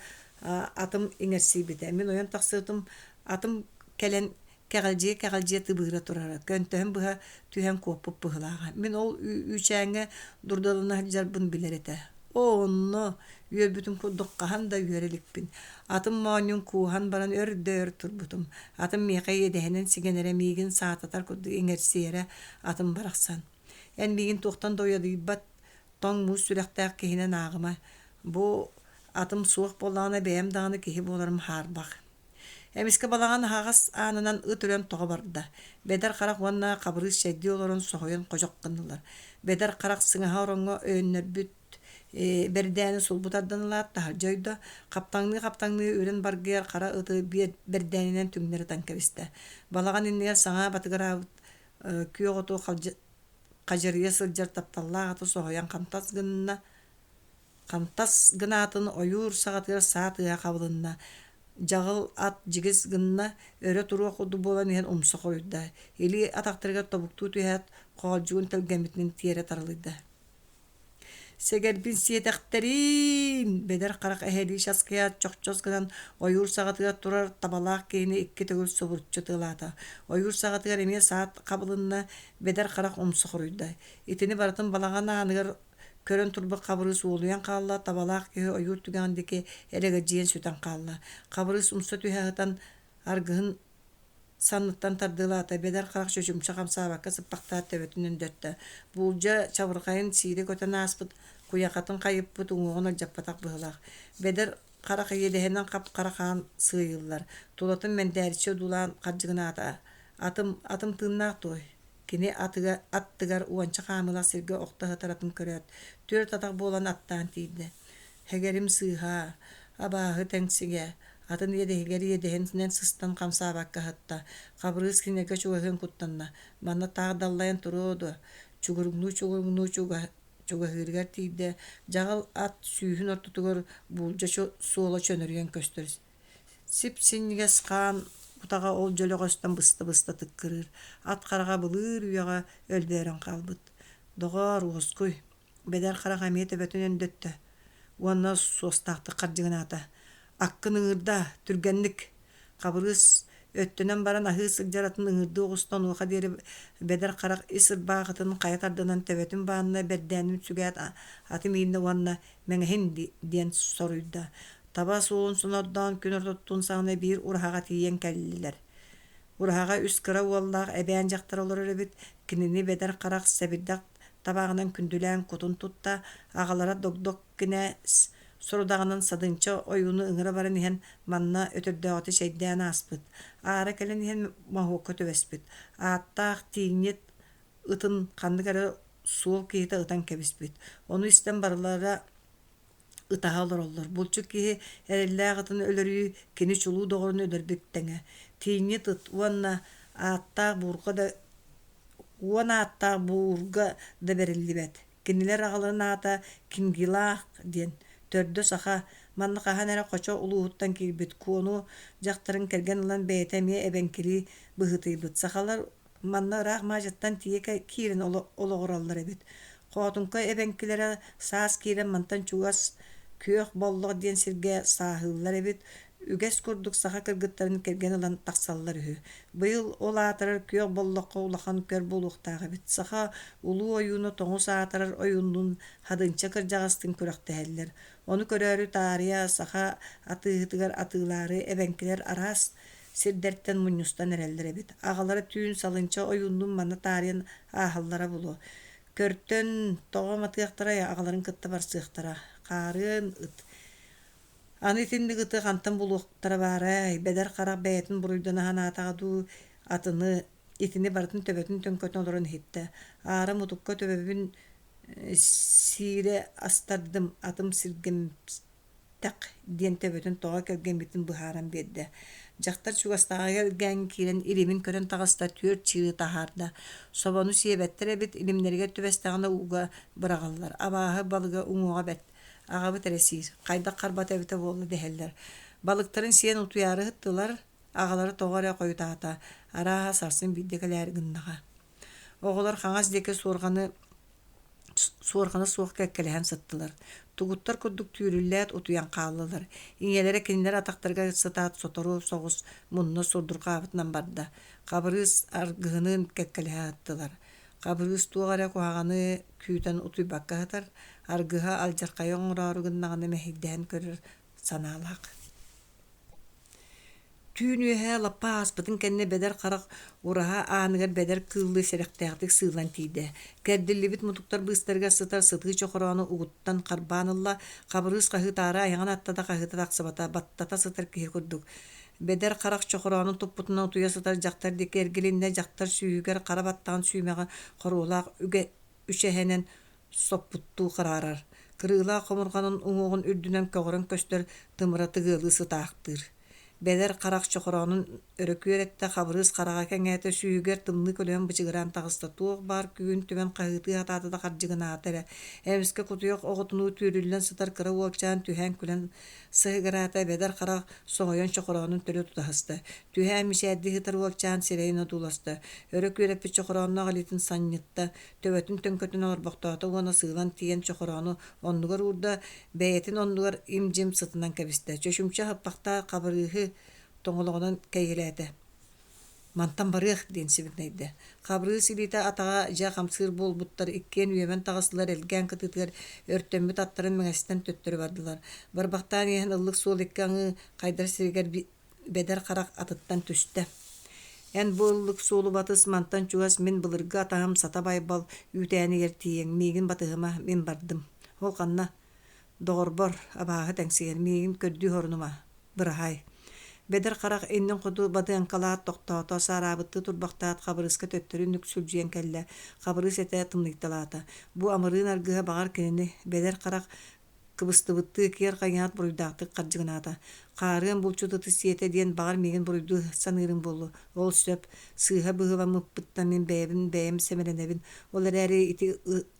атым иҥэрсийбитэ. Мин ойон тахсыбытым, атым кэлэн кэҕэлдьийэ-кэҕэлдьийэ тыбыыра турара, көнтөһүн быһа түһэн куоппут быһыылааҕа. Мин ол үүчээҥҥэ дурдалана сылдьарбын билэр этэ. Оо, онно үөрбүтүм курдук хаһан да үөрэ иликпин. Атым моонньун кууһан баран өр да өр турбутум. Атым миэхэ иэдэһинэн сигэнэрэ, миигин саататар курдук иҥэрсийэрэ, атым барахсан. Эн миигин туохтан да уйадыйбат тоҥ муус сүрэхтээх киһинэн ааҕыма. Бу атым суох буоллаҕына бэйэм даҕаны киһи буоларым хаарбах. Эмискэ балаҕан аһаҕас аанынан ыт үрэн тоҕо барда. Бэдэр харах уонна Хабырыыс чэйдии олорон соһуйан ходьох гыннылар. Бэдэр харах сыҥаһа ороҥҥо өйөннөрбүт бэрдээни сулбу тардан ылаат таһырдьа ойдо, хаптаҥныы-хаптаҥныы үрэн баргыйар хара ыты бэрдээнинэн түҥнэри ытан кэбистэ. Балаҕан иннигэр саҥа батыгыраабыт күөх оту хадьарыйа сылдьар тапталлаах аты соһуйан хантас гынна Хантас гынаатын ойуур саҕатыгар саа тыаһа хабылынна, дьаҕыл ат дьигис гынна, өрө туруох курдук буолан иһэн умса хоруйда, илии атахтарыгар тобуктуу түһээт, хоолдьугун тэлгэммитинэн тиэрэ таралыйда. «Сэгэрбин сиэтэхтэриин!» бэдэр харах эһэлии часкыйаат чохчос гынан ойуур саҕатыгар турар табалаах киһини икки төгүл субуруччу тыалаата. Ойуур саҕатыгар эмиэ саа хабылынна, бэдэр харах умса хоруйда. Итини барытын балаҕан ааныгар Көрөн турбут Хабырыыс уолуйан хаалла, табалаах киһи ойуур түгэҕин диэки элэгэлдьийэн сүтэн хаалла. Хабырыыс умса түһэ сытан аргыһын санныттан тардыалаата, бэдэр харах чочумча хамсаабакка сыппахтаат төбөтүн өндөттө. Буулдьа чабырҕайын сиирэ көтөн ааспыт, куйахатын хайыппыт, уҥуоҕун алдьаппатах быһыылаах. Бэдэр харах иэдэһинэн хап-хара хаан сыыйыллар, тулатын мэндээриччи одуулаан хардьыгынаата: «Атым, атым тыыннаах дуой?» Кини атыга, аттыгар уонча хаамыылаах сиргэ охто сытар атын көрөөт, түөрт атах буолан аттаан тиийдэ. Һэгэрим сыыһа, абааһы тэҥсигэ, Атын иэдэһигэр иэдэһинэн сыстан хамсаабакка аһатта. Хабырыыс кинилэргэ чугаһыан куттанна. Манна таах даллайан туруо дуо? Чугуруҥнуу-чугуруҥнуу чугаһыырыгар тиийдэ, дьаҕыл ат сүүһүн ортотугар буулдьа суола чөнөрүйэн көстөр. Сип-синньигэс хаан утаҕа ол дьөлөҕөстөн быста-быста тыккырыыр, ат хараҕа былыыр үйэҕэ өлбөөрөн хаалбыт. Доҕоор, уоскуй, Бэдэр харах эмиэ төбөтүн өндөттө уонна суостаахтык хардьыгынаата: «Аккын ыҥырдаа, түргэнник!» Хабырыыс өттөнөн баран аһыы сылдьар атын ыҥырдыы оҕуста, онуоха диэри Бэдэр харах ис ырбаахытын хайа тардынан төбөтүн баанна бэрдээнин сүгээт аты мииннэ уонна «Мэҥэһин» диэн соруйда. Таба суолун сонордоон күн ортотун саҕана биир ураһаҕа тиийэн кэллилэр. Ураһаҕа үс кыра уоллаах эбээн дьахтар олорор эбит, кинини Бэдэр харах сэбирдэх табааҕынан күндүлээн кутун тутта, аҕалара Догдок кинээс сорудаҕынан Садынча ойууну ыҥыра баран иһэн манна өтөрдөөҕүтэ чэйдээн ааспыт, аара кэлэн иһэн моһуокка түбэспит, ааттаах тииҥньит ытын ханнык эрэ суол киһитэ ытан кэбиспит, ону истэн барылара ытаһа олороллор. Булчут киһи эрэллээх ытын өлөрүү кини чулуу доҕорун өлөрбүт тэҥэ. Тииҥньит ыт уонна ааттаах буурҕа да уон ааттаах буурга да бэриллибэт. Кинилэр аҕаларын аата Кингилаах диэн, төрдө саха, манна хаһан эрэ Хочо улууһуттан киирбит Куону дьахтарын кэргэн ылан бэйэтэ эмиэ эбэҥкилии быһыытыйбыт. Сахалар Манна ыраах Маадьаттан тиийэ киирэн олоҕураллар эбит. Хоотуҥка эбэҥкилэрэ саас киирэн мантан чугас Күөх Боллох диэн сиргэ сааһыыллар эбит. Үгэс курдук саха кыргыттарын кэргэн ылан тахсаллар үһү. Быйыл ол аатырар Күөх Боллоххо улахан көр буолуохтаах эбит. Саха улуу ойууна тоҥус аатырар ойууннуун Хадынча кырдьаҕастыын күрэхтэһэллэр. Ону көрөөрү таарыйа саха атыыһытыгар атыылаары эбэҥкилэр араас сирдэртэн мунньустан эрэллэр эбит. Аҕалара түүн Салынча ойууннуун манна таарыйан ааһаллара буолуо. Көртөн тоҕо матыахтарай, аҕаларын кытта барсыахтара. Хаарыан ыт. Аны итинник ыты хантан булуохтара баарай, Бэдэр Харах бэйэтин буруйдана санаатаҕа дуу, атыны, итини барытын төбөтүн төҥкөтөн олорон иһиттэ. Аара мутукка төбөбүн сиирэ астардым, атым сиргэм Тэх диэн төбөтүн тоҕо кэргэммитин быһааран биэрдэ. Дьахтар чугастааҕы элгээҥҥэ киирэн илимин көрөн таҕыста, түөрт чыыры таһаарда. Собону сиэбэттэр эбит, илимнэригэр түбэстэҕинэ ууга быраҕаллар. Абааһы балыга уҥуоҕа бэрт. Аҕабыт эрэ сиир, хайдах харбата эбитэ буолла дэһэллэр. Балыктарын сиэн утуйаары ыһыттылар, аҕалара тоҕо эрэ хойутаата, арааһа сарсын биирдэ кэлээри гыннаҕа. Оҕолор хаҥас диэки суорҕаны суорҕана суох кэккэлэһэн сыттылар. Тугуттар курдук түүрүллээт утуйан хааллылар. Ийэлэрэ кинилэр атахтарыгар сытаат сотору соҕус мунна сурдурҕаабытынан барда. Хабырыыс аргыһыныын кэккэлэһэ сыттылар. Хабырыыс туох эрэ куһаҕаны күүтэн утуйбакка сытар, аргыһа алдьархайы оҥороору гыннаҕына мэһэйдэһэн көрөр санаалаах. Түүн үөһэ лаппа ааспытын кэннэ Бэдэр Харах ураһа ааныгар бэдэр кыыллыы сэрэхтээхтик сыылан тиийдэ. Кэрдиллибит мутуктар быыстарыгар сытар сытыы чохороону угуттан харбаан ылла, Хабырыыс хаһыытаары айаҕын атта да хаһыыта тахсыбата, баттата сытар киһи курдук. Бэдэр Харах чохороонун туппутунан утуйа сытар дьахтар диэки эргилиннэ, дьахтар сүүһүгэр хара баттаҕын сүүмэҕэ хоруолаах үгэ үчэһэнэн соппуттуу хараарар, кырыылаах хомурҕанын уҥуоҕун үрдүнэн көҕөрөн көстөр тымыра тыгыалыы сытаахтыыр. Бэдэр харах чохороонун өрө күөрэттэ, Хабырыыс хараҕа кэҥээтэ, сүүһүгэр тымныы көлөһүн бычыгыраан таҕыста, туох баар күүһүн түмэн хаһыытыы сатаата да хардьыгынаата эрэ. Эмискэ кутуйах оҕотунуу түүрүллэн сытар кыра уолчаан түһээн күлэн сыһыгыраата, Бэдэр харах соһуйан чохороонун төлө тута сыста. Түһээн мичээрдии сытар уолчаан сирэйин одууласта, өрө күөрэппит чохороонноох илиитин санньытта, төбөтүн төҥкөтүн олорбохтоото уонна сыылан тиийэн чохороону оннугар уурда, бэйэтин оннугар им-дьим сытынан кэбистэ. Чочумча аһыппахтаах Хабырыыһы тоҥолоҕунан кэйиэлээтэ. «Мантан барыах» диэн сибигинэйдэ. Хабырыыс илиитэ атаҕа дьэ хамсыыр буолбуттар иккиэн үөмэн таҕыстылар, элгээн кытыытыгар өртөммүт аттарын мэҥэстэн төттөрү бардылар. Барбахтаан иһэн ыллык суол икки аҥыы хайдар сиригэр Бэдэр харах атыттан түстэ. «Эн бу ыллык суолу батыс, мантан чугас мин былыргы атаһым Сата Байбал үүтээнигэр тиийэҥ, миигин батыһыма, мин бардым. Ол ханна? Доҕорбор, абааһы тэҥсигэр, миигин көрдүү сорунума, быраһаай». Бэдэр харах иннин хоту бадыаҥкалаат тохтоото, саараабыттыы турбахтаат Хабырыыска төттөрү нүксүлдьүйэн кэллэ. Хабырыыс этэ тымныйталаата. Бу амырыын аргыһа баҕар кинини, Бэдэр харах. Кыбыстыбыттыы киэр хайыһаат буруйдаахтык хардьыгынаата. Хаарыан булчут ыты сиэтэ диэн баҕар миигин буруйдуу саныырыҥ буолуо. Ол сөп, сыыһа быһыыламмыппыттан мин бэйэбин бэйэм сэмэлэнэбин. Ол эрээри ити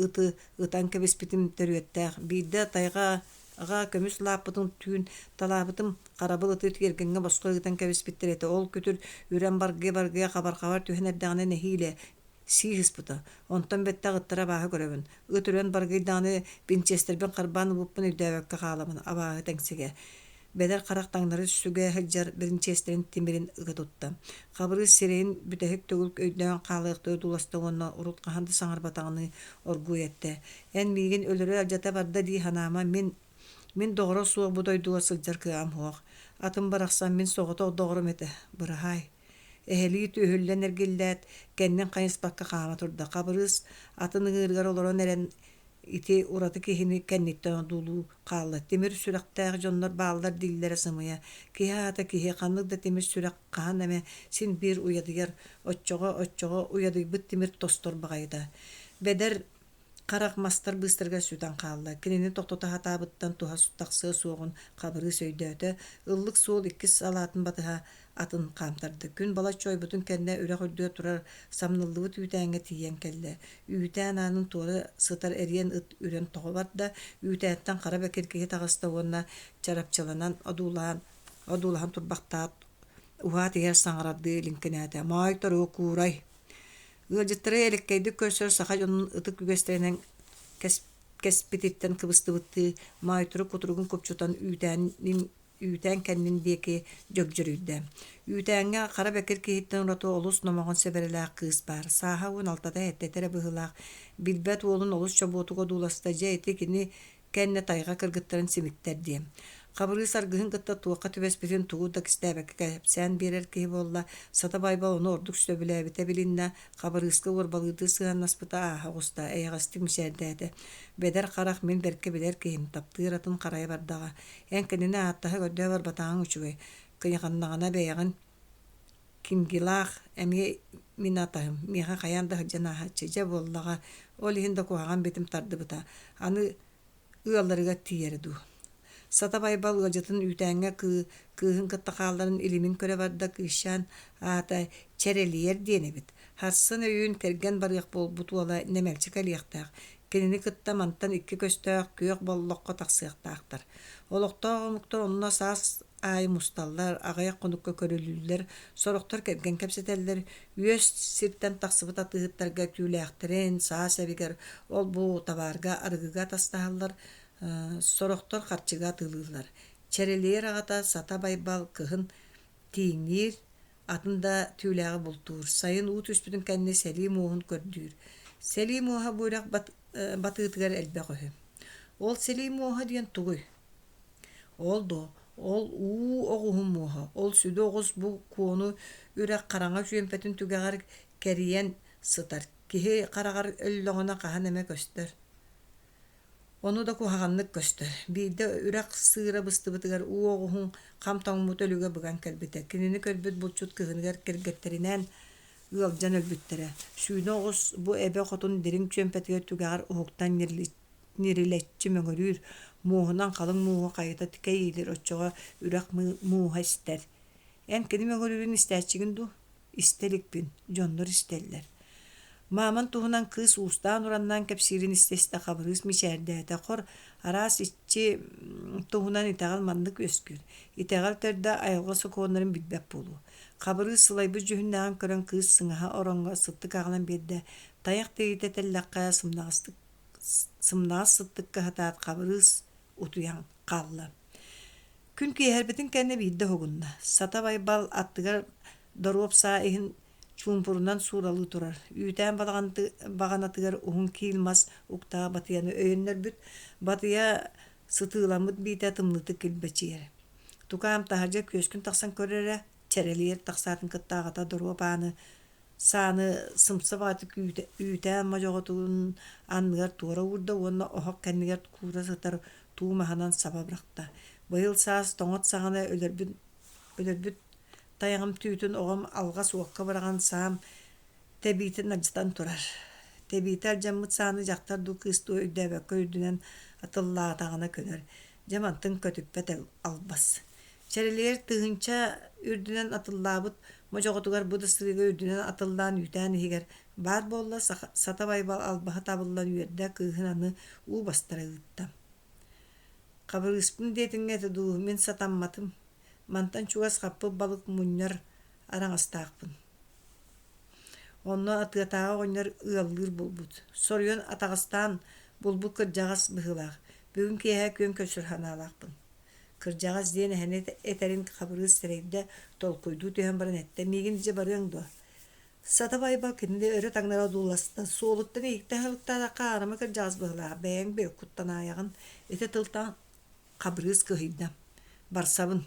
ыты ытан кэбиспитим төрүөттээх. Биирдэ тайҕаҕа көмүс лааппытын түүн талаабытым, харабыл ыты тиэргэҥҥэ босхо ыытан кэбиспиттэр этэ. Ол күтүр үрэн баргыйа-баргыйа хабархабар түһэн эрдэҕинэ нэһиилэ сии сыспыта. Онтон бэттэх ыттара абааһы көрөбүн. Ыт үрэн баргыйдаҕына бинчиэстэрбин харбаан ылбыппын өйдөөбөккө хаалабын, абааһы тэҥсигэ. Бэдэр харах таҥнары сүгэ сылдьар биринчиэстэрин тимирин ыга тутта. Хабырыыс сирэйин бүтэһик төгүл өйдөөн хаалыахтыы одууласта уонна урут хаһан да саҥарбатаҕыныы оргууй эттэ: «Эн миигин өлөрө-алдьата барда дии санаама, мин мин доҕоро суох бу дойдуга сылдьар кыаҕым суох. Атым барахсан мин соҕотох доҕорум этэ, быраһаай». Эһэлии түөһүллэн эргиллээт, кэннин хайыспакка хаама турда. Хабырыыс атын ыҥыырыгар олорон эрэн ити ураты киһини кэнниттэн одуулуу хаалла. Тимир сүрэхтээх дьоннор бааллар дииллэрэ сымыйа. Киһи аата киһи, ханнык да тимир сүрэх хаһан эмэ син биир уйадыйар, оччоҕо, оччоҕо уйадыйбыт тимир тостор баҕайыта. Бэдэр Харах мастар быыстарыгар сүтэн хаалла, кинини тохтото сатаабыттан туһа тахсыа суоҕун Хабырыыс өйдөөтө, ыллык суол иккис салаатын батыһа атын хаамтарда. Күн балачча ойбутун кэннэ үрэх үрдүгэр турар самныллыбыт үүтээҥҥэ тиийэн кэллэ. Үүтээн аанын туора сытар эриэн ыт үрэн тоҕо барда, үүтээнтэн хара бэкир киһи таҕыста уонна чарапчыланан одуулаан одуулаһан турбахтаат уһаат иһэр саҥарардыы лиҥкинээтэ: «Моой торуо куурай!» Ыалдьыттары элэккэйдик көрсөр саха дьонун ытык үгэстэринэн кэспититтэн кыбыстыбыттыы, Маайтыры кутуругун купчутан үүтээнин үүтээн кэннин диэки дьөгдьөрүйдэ. Үүтээҥҥэ хара бэкир киһиттэн ураты олус номоҕон сэбэрэлээх кыыс баар. Сааһа 16-та сэттэтэ эрэ быһыылаах. Билбэт уолун олус чобуотук одууласта, дьэ ити кини кэннэ тайҕа кыргыттарын симиттэр диэн. Хабырыыс аргыһын кытта туохха түбэспитин тугу да кистээбэккэ кэпсээн биэрэр киһи буолла, Сата Байбал ону ордук сөбүлээбитэ билиннэ, Хабырыыска уорбалыырдыы сыһыаннаспыта ааһа оҕуста, эйэҕэстик мичээрдээтэ. Бэдэр харах мин бэркэ билэр киһим, таптыыр атын харайа бардаҕа. Эн кинини ааттаһа көрдөө барбатаҕыҥ үчүгэй. Кыйаханнаҕына бэйэҕин Кингилаах эмиэ мин атаһым, миэхэ хайаан да сылдьан ааһааччы, дьэ буоллаҕа, ол иһин да куһаҕан битим тардыбыта, аны ыалларыгар тиийэрэ дуу. Сата Байбал ыалдьытын үүтээҥҥэ кыыһын кытта хаалларан илимин көрө барда, кыысчаан аата Чэрэлийэр диэн эбит. Харсын өйүүн кэргэн барыах буолбут уола нэмэлчи кэлиэхтээх, кинини кытта мантан икки көстөөх күөх боллоххо тахсыахтаахтар. Олохтоох омуктар онно саас аайы мусталлар, аҕыйах хонукка көрүлүүллэр, сорохтор кэргэн кэпсэтэллэр, үөс сиртэн тахсыбыт атыыһыттарга түүлээхтэрин, саа сэбигэр, ол-бу табаарга, арыгыга атастаһаллар, сорохтор харчыга атыылыыллар. Чэрэлийэр аҕата Сата Байбал кыһын тииҥниир, атын да түүлээҕи бултуур, сайын уу түспүтүн кэннэ сэлии муоһун көрдүүр. Сэлии муоһа бу үрэх батыытыгар элбэх үһү. Ол сэлии муоһа диэн тугуй? Ол дуо, ол уу оҕуһун муоһа, ол сүдү оҕус бу куону үрэх хараҥа чүөмпэтин түгэҕэр кэрийэн сытар, киһи хараҕар өллөҕүнэ хаһан эмэ көстөр. Ону да куһаҕаннык көстөр. Биирдэ үрэх сыыра быстыбытыгар уу оҕуһун хам тоҥмут өлүгэ быган кэлбитэ. Кинини көрбүт булчут кыһыныгар кэргэттэринээн ыалдьан өлбүттэрэ. Сүүнэ оҕус бу эбэ хотун дириҥ чүөмпэтигэр түгэҕэр уһуктан ньирилэччи мөҥүрүүр, муоһунан халыҥ мууһу хайыта кэйиилиир, оччоҕо үрэх мууһа истэр. Эн кини мөҥүрүүрүн истээччигин дуу? Истэ иликпин, дьоннор истэллэр. Мааман туһунан кыыс уустаан-ураннаан кэпсиирин истэ-истэ Хабырыыс мичээрдээтэ. Хор, араас иччи туһунан итэҕэл маннык үөскүүр. Итэҕэл төрдө айылҕа сокуоннарын билбэт буолуу. Хабырыыс сылайбыт дьүһүннээҕин көрөн кыыс сыҥаһа ороҥҥо сыттык аҕалан биэрдэ. Тайах тириитэ тэллэххэ сымнаҕастык сымнаҕас сыттыкка сытаат Хабырыыс утуйан хаалла. Күн киэһэрбитин кэннэ биирдэ уһугунна. Сата Байбал аттыгар доруоп саа иһин чуумпурунан сууралыы турар. Үүтээн баҕанатыгар уһун киил мас уктаах батыйаны өйөннөрбүт. Батыйа сытыыламмыт биитэ тымныытык килбэчийэр. Тукаам таһырдьа күөскүн тахсан көр эрэ, чэрэлийэр тахсаатын кытта аҕата доруоп ааны Сааны сымса баҕатык үүтээн модьоҕотун анныгар туора уурда уонна оһох кэннигэр куура сытар туу маһынан саба бырахта. Быйыл саас тоҥот саҕана өлөрбүт, өлөрбүт тайаҕым түүтүн оҕом алҕас уокка быраҕан саам тэбиитин алдьатан турар. Тэбиитэ алдьаммыт сааны дьахтар дуу, кыыс дуу өйдөөбөккө үрдүнэн атыллаатаҕына көнөр. Дьэ мантыҥ көтүппэт албас. Чэрэлийэр тыһыынча үрдүнэн атыллаабыт модьоҕотугар бу да сырыыга үрдүнэн атыллаан үүтээн иһигэр баар буолла, Сата Байбал албаһа табыллан үөрдэ, кыыһын аны уу бастара ыытта. Хабырыыспын диэтиҥҥэ этэ дуу, мин сатамматым. Мантан чугас хаппыт балык мунньар араҥастаахпын. Онно атыатааҕы оҕонньор ыаллыыр буолбут. Соруйан атаҕастаан булбут кырдьаҕас быһыылаах. Бүгүн киэһэ күөн көрсөр санаалаахпын. Кырдьаҕас диэн эһэни этэрин Хабырыыс сэрэйдэ, толкуйдуу түһэн баран эттэ: «Миигин дьэ барыаҥ дуо?» Сата Байбал кинини өрө таҥнары одууласта, суолуттан иһиктэн ылыктаатахха аарыма кырдьаҕас быһыылаах, бэйэҥ бэйэ куттанаайаҕын. Ити тылтан Хабырыыс кыһыйда: «Барсабын»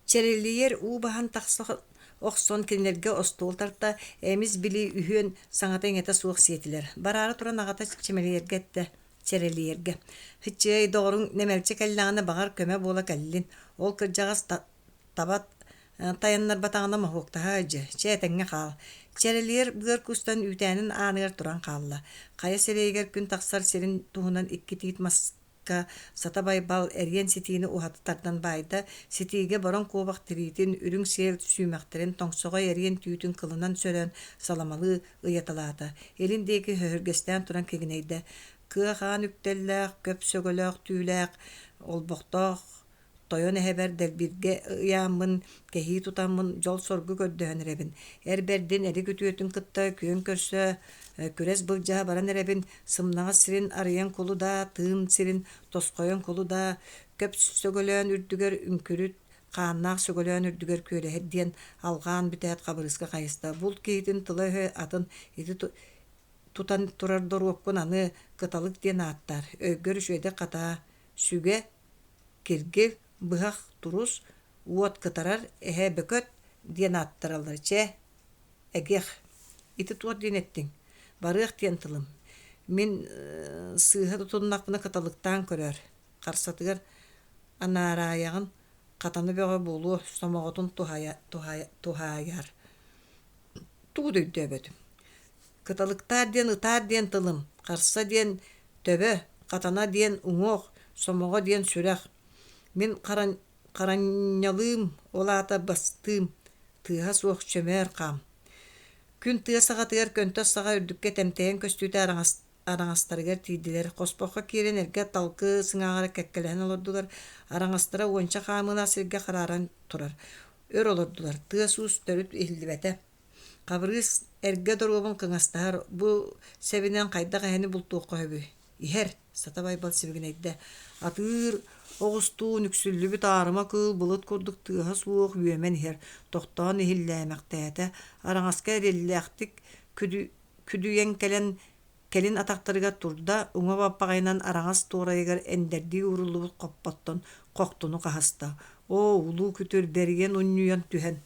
Чэрэлийэр уу баһан тахса охсон кинилэргэ остуол тарта, эмис били үһүөн саҥата-иҥэтэ суох сиэтилэр. Бараары туран аҕата чэмэлийэргэ эттэ, чэрэлийэргэ: «Һыччыай, доҕоруҥ нэмэлчи кэллэҕинэ, баҕар, көмө буола кэллин. Ол кырдьаҕас таба тайаннарбатаҕына моһуоктаһа дьэ, чэ этэҥҥэ хаал». Чэрэлийэр быар кустан үүтээнин ааныгар туран хаалла. Хайа сирэйигэр күн тахсар сирин туһунан икки тиит мас Сата Байбал эриэн ситиини уһаты тардан баайда, ситиигэ бороҥ куобах тириитин, үрүҥ сиэл сүүмэхтэрин, тоҥсоҕой эриэн түүтүн кылынан сөрөөн саламалыы ыйаталаата. Илин диэки өһүргэстээн туран кигинэйдэ: «Кыа хаан үктэллээх, көп сөгөлөөх түүлээх, олбохтоох Тойон эһэбэр дэлбиргэ ыйааммын, кэһии тутаммын дьол-соргу көрдөһөн эрэбин. Эр бэрдин эрик үтүөтүн кытта күөн көрсө, күрэс былдьаһа баран эрэбин. Сымнаҕас сирин арыйан кулу даа, тыын сирин тосхойон кулу даа, көп сөгөлөөн үрдүгэр үҥкүрүт, хааннаах сөгөлөөн үрдүгэр күөлэһит диэн алҕаан бүтээт Хабырыыска хайыста. Булт киһитин тыла-өһө атын ити тутан турар доруопкун аны кыталык диэн ааттаар. Өйгөр үчүгэйдик хатаа, сүгэ Киргил, быһах, турус, уот кытарар, эһэ бөкөт диэн ааттараллар. Чэ, эгиэх, ити туох диэн эттиҥ? Барыах диэн тылым. Мин сыыһа тутуннахпына кыталыктаан көрөөр. Харсатыгар анаараайаҕын хатана бөҕө буолуо, сомоҕотун туһаайар. Тугу да өйдөөбөтүм. Кыталыктаар диэн ытаар диэн тылым, харса диэн төбө, хатана диэн уҥуох, сомоҕо диэн сүрэх. Мин харанньалыым, ол аата бастыым, тыаһа суох чөмөөр хаам. Күн тыа саҕатыгар көнтөс саҕа үрдүккэ тэмтэйэн көстүүтэ араҥастарыгар тиийдилэр. Хоспоххо киирэн эргэ талкы сыҥааҕар кэккэлэһэн олордулар. Араҥастара уонча хаамыылаах сиргэ харааран турар. Өр олордулар. Тыас-уус төрүт иһиллибэтэ. Хабырыыс эргэ доруобун кыҥастаһар, бу сэбинэн хайдах эһэни бултуохха сөбүй? Иһэр, Сата Байбал сибигинэйдэ. Атыыр оҕустуун үксүллүбүт аарыма кыыл былыт курдук тыаһа суох үөмэн иһэр, тохтоон иһиллээмэхтээтэ, араҥаска эриллээхтик күдүйэн кэлэн Кэлин атахтарыгар турда, уҥа баппаҕайынан араҥас туорайыгар эндэрдии ууруллубут хоппоттон хохтуну хаһыста. Оо, улуу күтүр бэрийэн унньуйан түһэн,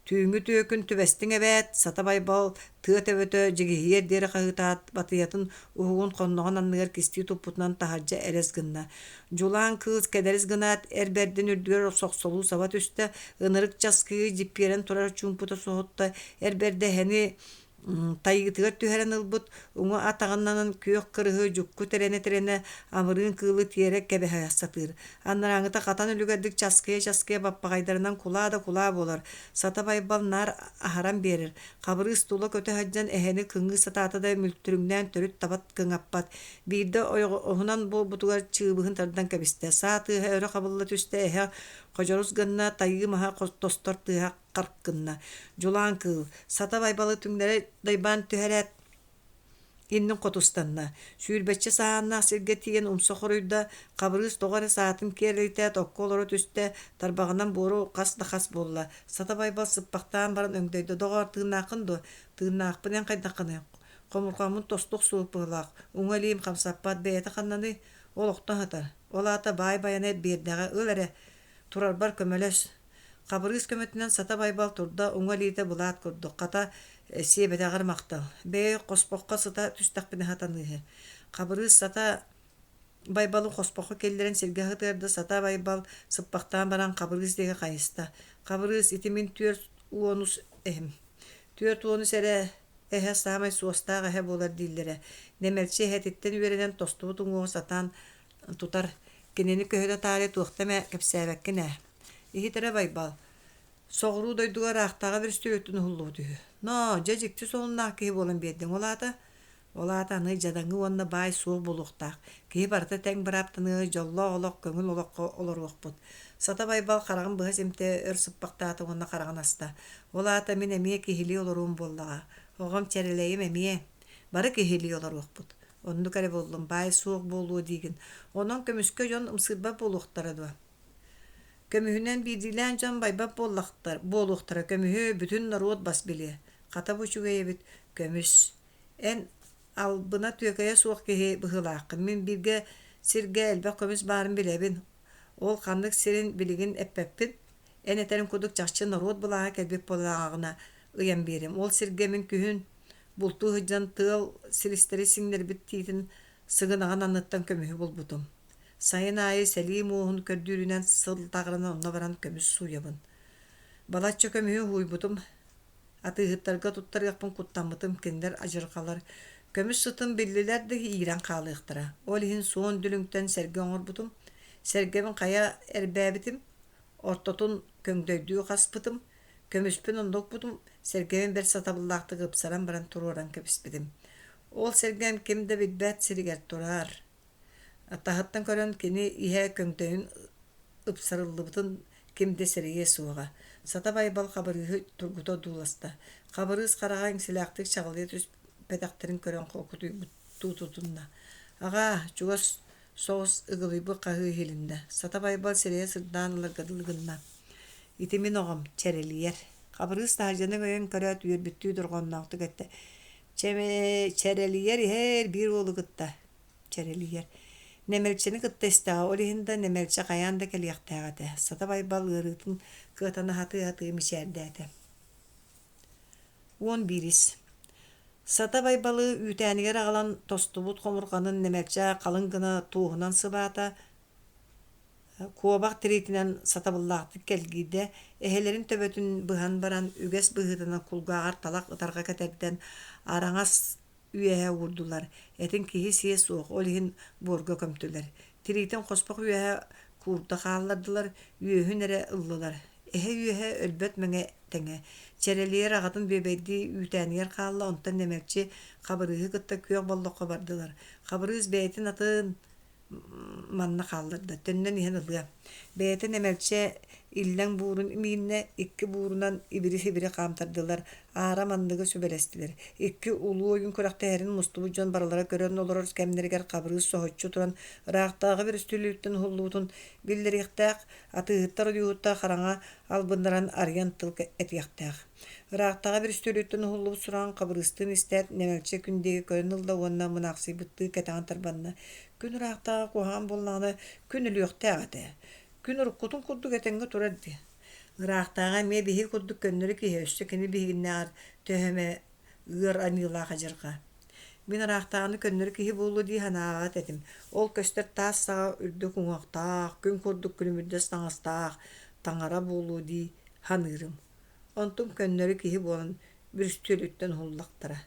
Түүҥҥү түөкүн түбэстиҥ эбээт, Сата Байбал тыа төбөтө дьигиһийиэр диэри хаһыытаат, батыйатын уһугун хонноҕун анныгар кистии туппутунан таһырдьа элэс гынна. Дьулаан кыыс кэдэрис гынаат, эр бэрдин үрдүгэр сохсолуу саба түстэ, ынырык часкыйыы дьиппиэрэн турар чуумпута соһутта, эр бэрдэ эһэни тайыытыгар түһэрэн ылбыт, уҥа атаҕынан күөх кырыһы дьукку тэрэнэ-тэрэнэ амырыын кыылы тиэрэ кэбиһэ сатыыр. Анарааҥҥыта хатан үлүгэрдик часкыйа-часкыйа баппаҕайдарынан кулаа да кулаа буолар. Сата Байбал наар аһаран биэрэр. Хабырыыс тула көтө сылдьан эһэни кыҥыы сатаата да мүлтүрүҥнээн төрүт табат кыҥаппат. Биирдэ ойоҕоһунан буолбутугар чыыбыһын тардан кэбистэ. Саа тыаһа өрө хабылла түстэ, эһэ ходьорус гынна, тайыы маһа тостор тыаһа харк гынна. Дьулаан кыыл, Сата Байбалы түҥнэри дайбаан түһэрээт, иннин хотустанна. Сүүрбэччэ саһааннаах сиргэ тиийэн умса хоруйда, Хабырыыс тоҕо эрэ саатын киэр илитээт окко олоро түстэ, тарбаҕынан буору хас да хас буолла. Сата Байбал сыппахтаан баран өҥдөйдө: «Доҕоор, тыыннааххын дуо? Тыыннаахпын эн хайдаххыный? Хомурҕаммын тосту охсубут быһыылаах, уҥа илиим хамсаппат, бэйэтэ ханнаный? Ол охтон сытар. Ол аата баай Байанай биэрдэҕэ, ыл эрэ, турарбар көмөлөс» Хабырыыс көмөтүнэн Сата Байбал турда, уҥа илиитэ былаат курдук, хата, сиэбэтэҕэр махтал. Бэйэ хоспоххо сыта түстэхпинэ сатаныыһы. Хабырыыс Сата Байбалы хоспоххо киллэрэн сиргэ сытыарда, Сата Байбал сыппахтаан баран Хабырыыс диэки хайыста. Хабырыыс, ити мин 43 эһим. 43 эрэ Эһэ саамай суостаах эһэ буолар дииллэрэ. Нэмэлчи эһэтиттэн үөрэнэн тостубут уҥуоҕу сатаан тутар. Кинини көһүтэ таарыйа туохта эмэ кэпсээбэккин ээ. Иһит эрэ Байбал, соҕуруу дойдуга ыраахтааҕы бүрүстүөлүттэн уһуллубут үһү. Ноо, дьэ дьикти солуннаах киһи буолан биэрдиҥ ол аата? Ол аата аны дьадаҥы уонна баай суох буолуохтаах. Киһи барыта тэҥ бырааптаныа, дьоллоох олох, көҥүл олоххо олоруохпут. Сата Байбал хараҕын быһа симтэ, өр сыппахтаата уонна хараҕын аста. Ол аата мин эмиэ киһилии олоруом буоллаҕа. Оҕом Чэрэлэйим эмиэ. Бары киһилии олоруохпут. Оннук эрэ буоллум, баай суох буолуо диигин. Онон көмүскэ дьон ымсыырбат буолуохтара дуо? Көмүһүнэн биирдиилээн дьон байбат буоллахтар, буолуохтара көмүһү бүтүн норуот бас билиэ. Хата бу үчүгэй эбит, көмүс. Эн албына түөкэйэ суох киһи быһыылааххын. Мин бииргэ сиргэ элбэх көмүс баарын билэбин. Ол ханнык сирин билигин эппэппин. Эн этэриҥ курдук чахчы норуот былааһа кэлбит буоллаҕына ыйан биэриэм. Ол сиргэ мин күһүн бултуу сылдьан тыал силистэри сиҥнэрбит тиитин сыгынаҕын анныттан көмүһү булбутум. Сайын аайы сэлии муоһун көрдүүрүнэн сыл таҕарана онно баран көмүс сууйабын. Балачча көмүһү уһуйбутум Атыыһыттарга туттарыахпын куттаммытым, кинилэр адьырҕалар көмүс сытын биллилэр да иирэн хаалыахтара. Ол иһин суон дүлүҥтэн сэргэ оҥорбутум. Сэргэбин хайа эрбээбитим, ортотун көҥдөйдүү хаспытым, көмүспүн онно укпутум, сэргэбин бэрт сатабыллаахтык ыпсаран баран туруоран кэбиспитим. Ол сэргэм ким да билбэт сиригэр турар. Таһыттан көрөн кини иһэ көҥдөйүн ыпсарыллыбытын ким да сэрэйиэ суоҕа. Сата Байбал Хабырыыһы тургута одууласта. Хабырыыс хараҕа иҥсэлээхтик чаҕылыйа түспэтэхтэрин көрөн холкутуйбуттуу тутунна. «Аҕаа, чугас соҕус ыгылыйбыт хаһыы иһилиннэ. Сата Байбал сирэйэ сырдаан ыларга дылы гынна. Ити мин оҕом, чэрэлийэр». Хабырыыс таһырдьаны өҥөйөн көрөөт үөрбүттүү дорҕоонноохтук эттэ: «Чэрэлийэр иһэр биир уолу кытта чэрэлийэр. Нэмэлчэни кытта истэҕэ, ол иһин да Нэмэлчэ хайаан да кэлиэхтээх этэ. Сата Байбал ыарыытын кыатана сатыы-сатыы мичээрдээтэ. 11. Сата Байбалы үүтээнигэр аҕалан тостубут хомурҕанын Нэмэлчэ халыҥ гына туоһунан сыбаата, куобах тириитинэн сатабыллаахтык кэлгийдэ, эһэлэрин төбөтүн быһан баран үгэс быһыытынан кулгааҕар талах ытарҕа кэтэрдэн араҥас үөһэ уурдулар, этин киһи сиэ суох, ол иһин буорга көмтүлэр. Тириитин хоспох үөһэ куурда хааллардылар, үөһүн эрэ ыллылар. Эһэ үөһэ өлбөт мэҥэ тэҥэ. Чэрэлийэр аҕатын бүөбэйдии үүтээнигэр хаалла, онтон Нэмэлчи Хабырыыһы кытта күөх боллоххо бардылар. Хабырыыс бэйэтин атын манна хаалларда, төннөн иһэн ылыа. Бэйэтэ Нэмэлчэ иллэҥ буурун мииннэ, икки буурунан ибири-сибири хаамтардылар, аара манныгы сүбэлэстилэр. Икки улуу ойуун күрэхтэһэрин мустубут дьон барылара көрөн олорор кэмнэригэр Хабырыыс соһуччу туран ыраахтааҕы бүрүстүөлүттэн уһуллубутун биллэриэхтээх, атыыһыттар ойууһуттар хараҥа албыннарын арыйан тыл этиэхтээх. Ыраахтааҕы бүрүстүөлүттэн уһуллубут сураҕын Хабырыыстыын истээт, Нэмэлчэ күн диэки көрөн ылла уонна мунаахсыйбыттыы кэтэҕин тарбанна. Күн ыраахтааҕы куһаҕан буоллаҕына, күн өлүөхтээх этэ. Күн уруккутун курдук этэҥҥэ турар дии. Ыраахтааҕы эмиэ биһиги курдук көннөрү киһи, өссө кини биһигиннээҕэр төһө эмэ ыар аньыылаах адьырҕа. Мин ыраахтааҕыны көннөрү киһи буолуо дии санаабат этим. Ол көстөр таас саҕа үрдүк уҥуохтаах, күн курдук күлүмүрдэс таҥастаах таҥара буолуо дии саныырым. Онтум көннөрү киһи буолан бүрүстүөлүттэн уһуллахтара.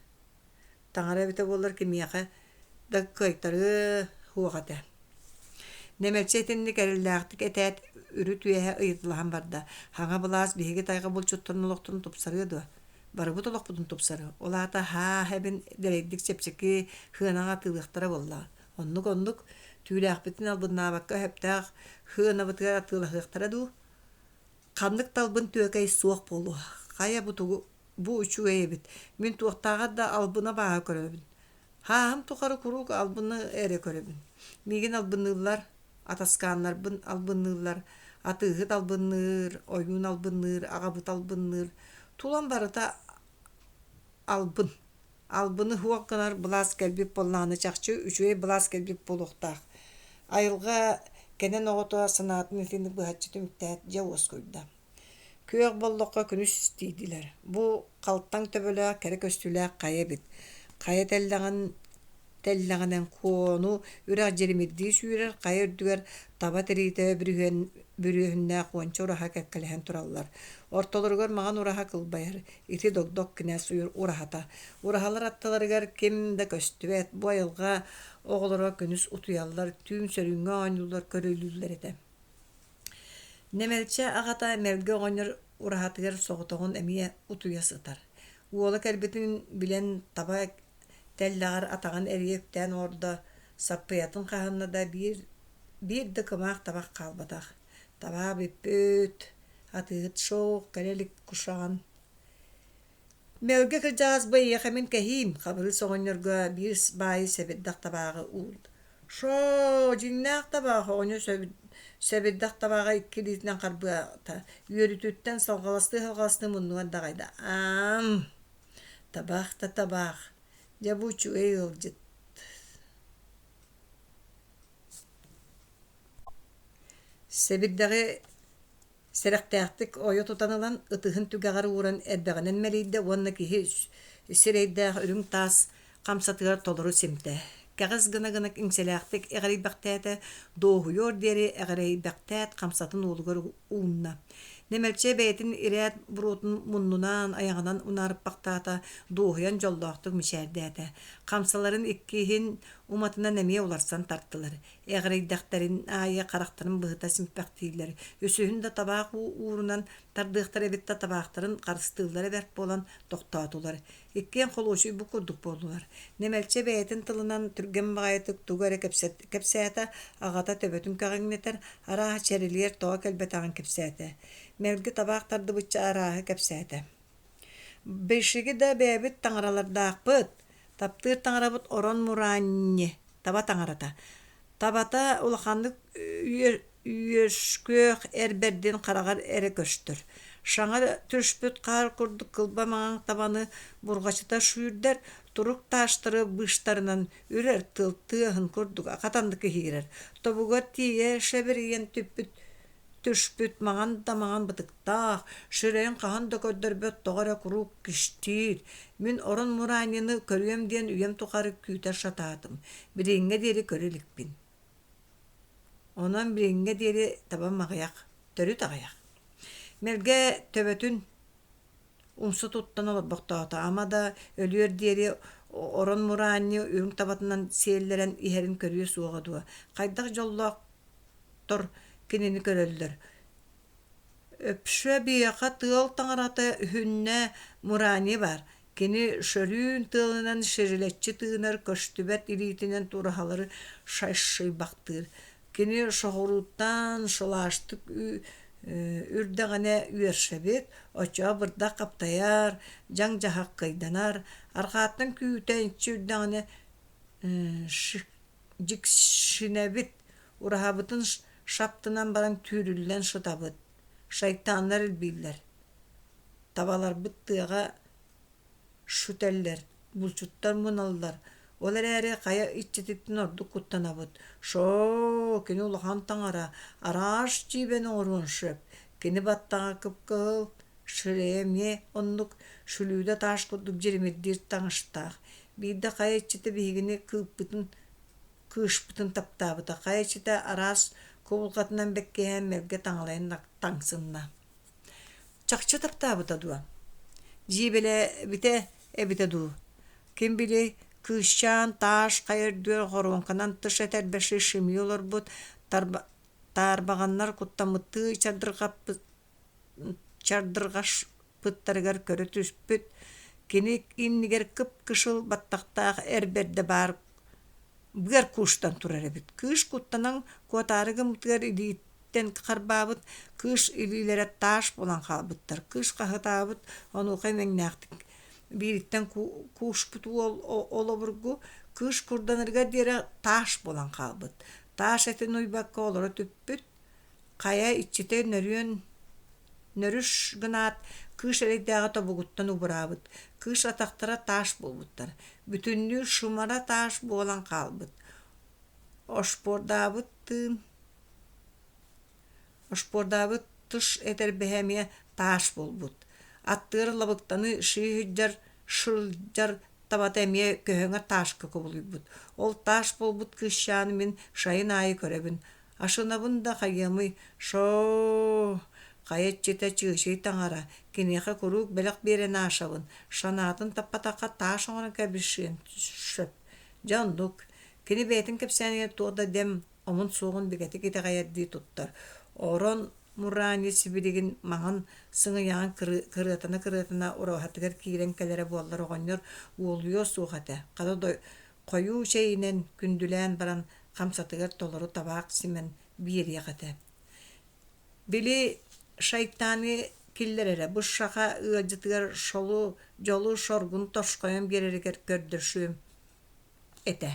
Таҥара эбитэ буоллар кимиэхэ да кыайтарыа суох этэ. Нэмэлчи итинник эрэллээхтик этээт, үрүт үөһэ ыйыталаһан барда: «Хаҥа былаас биһиги тайҕа булчуттарын олохторун тупсарыа дуо? Барыбыт олохпутун тупсарыа. Ол аата һаа эбин дэлэйдик чэпчэки сыанаҕа атыылыахтара буоллаҕа. Оннук-оннук, түүлээхпитин албыннаабакка сөптөөх сыанабытыгар атыылаһыахтара дуу? Ханнык талбын түөкэй суох буолуо. Хайа бу тугу бу үчүгэй эбит. Мин туохтааҕар да албына бааһы көрөбүн. Һааһым тухары куруук албыны эрэ көрөбүн. Миигин албынныыллар, атаскааннарбын албынныыллар, атыыһыт албынныыр, ойуун албынныыр, аҕабыт албынныыр. Тулам барыта албын. Албыны суох гынар былаас кэлбит буоллаҕына чахчы үчүгэй былаас кэлбит буолуохтаах. Айылҕа кэнэн оҕото санаатын итинник быһаччы түмүктээт дьэ уоскуйда. Күөх боллоххо күнүс тиийдилэр. Бу халтаҥ төбөлөөх кэрэ көстүүлээх хайа эбит. Хайа тэллэҕин тэллэҕинэн Куону үрэх дьиримирдии сүүрэр хайа үрдүгэр таба тириитэ бүрүөһүннээх уонча ураһа кэккэлэһэн тураллар. Ортолоругар маҥан ураһа кылбайар, ити догдок кинээс ураһата. Ураһалар аттыларыгар ким да көстүбэт, бу айылҕа оҕолоро күнүс утуйаллар, түүн сөрүүҥҥэ оонньууллар, көрүлүүллэр этэ. Нэмэлчэ аҕата Мэлгэ оҕонньор ураһатыгар соҕотоҕун эмиэ утуйа сытар. Уола кэлбитин билэн таба тэллэҕэр атаҕын эрийэ үктээн оҥордо, саппыйатын хаһынна да биир, биир да кымаах табах хаалбатах. Табаа бүппүт, атыыһыт шоу кэлэ илик кушаҕын Мэлгэ кырдьаҕас бу эйиэхэ мин кэһиим, Хабырыыс оҕонньорго биир баайы сэбирдэх табааҕы уурда. Шоо, дьиҥнээх табаах оҕонньор сэбирдэх табааҕы икки илиитинэн харбыата, үөрүүтүттэн салҕаластыы-салҕаластыы муннугар даҕайда. Аам, табаах да табаах, дьэ бу үчүгэй ыалдьыт Сэбирдэҕи Сэрэхтээхтик ойо тутан ылан, ытыһын түгэҕэр ууран эрбэҕинэн мэлийдэ уонна киһи сирэйдээх үрүҥ таас хамсатыгар толору симтэ. Кэҕис гына-гына иҥсэлээхтик эҕирийбэхтээтэ, дуоһуйуор диэри эҕирийбэхтээт хамсатын уолугар уунна. Нэмэлчэ бэйэтин ирээт буруотун муннунан, айаҕынан унаарыппахтаата, дуоһуйан дьоллоохтук мичээрдээтэ. Хамсаларын иккиһин уматынан эмиэ уларсан тартылар. Эҕирийдэхтэрин аайы харахтарын быһыта симпэхтииллэр, үсүһүн да табаах уурунан тардыахтара эбит да табаахтарын харыстыыллара бэрт буолан тохтоотулар. Иккиэн холуочуйбут курдук буоллулар. Нэмэлчэ бэйэтин тылынан түргэн баҕайытык тугу эрэ кэпсээтэ, аҕата төбөтүн кэҕиҥнэтэр, арааһа чэрилиэр тоҕо кэлбэтэҕин кэпсээтэ. Мэлги табаах тардыбычча арааһы кэпсээтэ. Биһиги да бэйэбит таҥаралардаахпыт, таптыыр таҥарабыт орон мураанньы таба таҥарата. Табата улаханнык үөскүөх эр бэрдин хараҕар эрэ көстөр. Саҥа түспүт хаар курдук кылба маҥан табаны бурҕачыта сүүрдэр, турук таастары быыстарынан үрэр тыал тыаһын курдук хатаннык иһиирэр. Тобугар тиийэ шэбирийэн түппүт түспүт маҥан да маҥан бытыктаах, сирэйин хаһан да көрдөрбөт тоҕо эрэ куруук кистиир. Мин орон Муранины көрүөм диэн үйэм тухары күүтэ сатаатым, билиҥҥэ диэри көрө иликпин. Онон билиҥҥэ диэри табам аҕыйах, төрүт аҕыйах. Мэлгэ төбөтүн умса туттан олорбохтоото, ама да өлүөр диэри орон Мураньы үрүҥ табатынан сиэллэрэн иһэрин көрүө суоҕа дуо, хайдах дьоллоох тор кинини көрөллөр. Өпшө биһиэхэ тыал таҥарата үһүннэ Мурани баар. Кини сөрүүн тыалынан сирилэччи тыынар, көстүбэт илиитинэн тураһалары шайшыйбахтыыр. Кини соҕурууттан сылаастык үрдэҕинэ үөрсэбит, оччоҕо бырдах хаптайар, дьаҥ-дьаһах кыйданар, арҕааттан күүтэ иччи үрдэҕинэ Дьиксинэбит, ураһабытын шаптынан баран түүрүллэн сытабыт, шайтаннар илбииллэр, табаларбыт тыаҕа сүтэллэр, булчуттар муналлар, ол эрээри хайа иччититтэн ордук куттанабыт. Шоо, кини улахан таҥара, араас дьиибэни оҥоруон сөп, кини баттаҕа кып-кыһыл, Ширэйэ эмиэ оннук сүлүүдэ таас курдук дьиримирдиир таҥастаах. Биирдэ хайа иччитэ биһигини кыыппытын кыыспытын таптаабыта, хайа иччитэ араас кубулҕатынан бэккиһээн мэлгэ таҥалайын таҥсынна. Чахчы таптаабыта дуо? Дьиибэлээбитэ эбитэ дуу? Ким билиэй, кыысчаан таас хайа үрдүгэр хоруоҥканан тыс этэрбэси симии олорбут, таарбаҕаннар куттаммыттыы чардырҕаппыт чардырҕаспыттарыгар көрө түспүт, кини иннигэр кып-кышыл баттахтаах эр бэрдэ баар быар куустан турар эбит. Кыыс куттанан куотаары гыммытыгар илииттэн харбаабыт, кыыс илиилэрэ таас буолан хаалбыттар. Кыыс хаһытаабыт, онуоха имэҥнээхтик биириттэн кууспут уол ол обургу кыыс курданарыгар диэри таас буолан хаалбыт. Таас этин уйбакка олоро түппүт, Хайа иччитэ нөрүөн нөрүс гынаат, кыыс эрэйдээҕи тобугуттан убураабыт, кыыс атахтара таас буолбуттар, бүтүннүү шумара таас буолан хаалбыт. Оспуордаабыт тыын оспуордаабыт тыс этэрбэһэ эмиэ таас буолбут. Аттыгар лабыктаны сии сылдьар сылдьар. табата эмиэ көһөҥө таашка кубулуйбут. Ол тааш буолбут кыысчааны мин шайын аайы көрөбүн. Ашынабын да хайыамый, шоо, хайа иччитэ Чыычый таҥара, киниэхэ куруук бэлэх биэрэн аашабын, санаатын таппатахха тааш оҥорон кэбиһиэн сөп. Дьэ оннук. Кини бэйэтин кэпсээнигэр туох да дэм омун суоҕун бигэтик итэҕэйэрдии туттар. Орон Мурани сибилигин маҥан сыҥыйаҕын кырыатана-кырыатана ураһатыгар киирэн кэлэрэ буоллар оҕонньор уолуйуо суох этэ, хата хойуу чэйинэн күндүлээн баран хамсатыгар толору табаах симэн биэриэх этэ. Били шайтаны киллэрэрэ бу саха ыалдьытыгар шолу, дьолу шоргун тосхойон биэрэригэр көрдөшүөм этэ.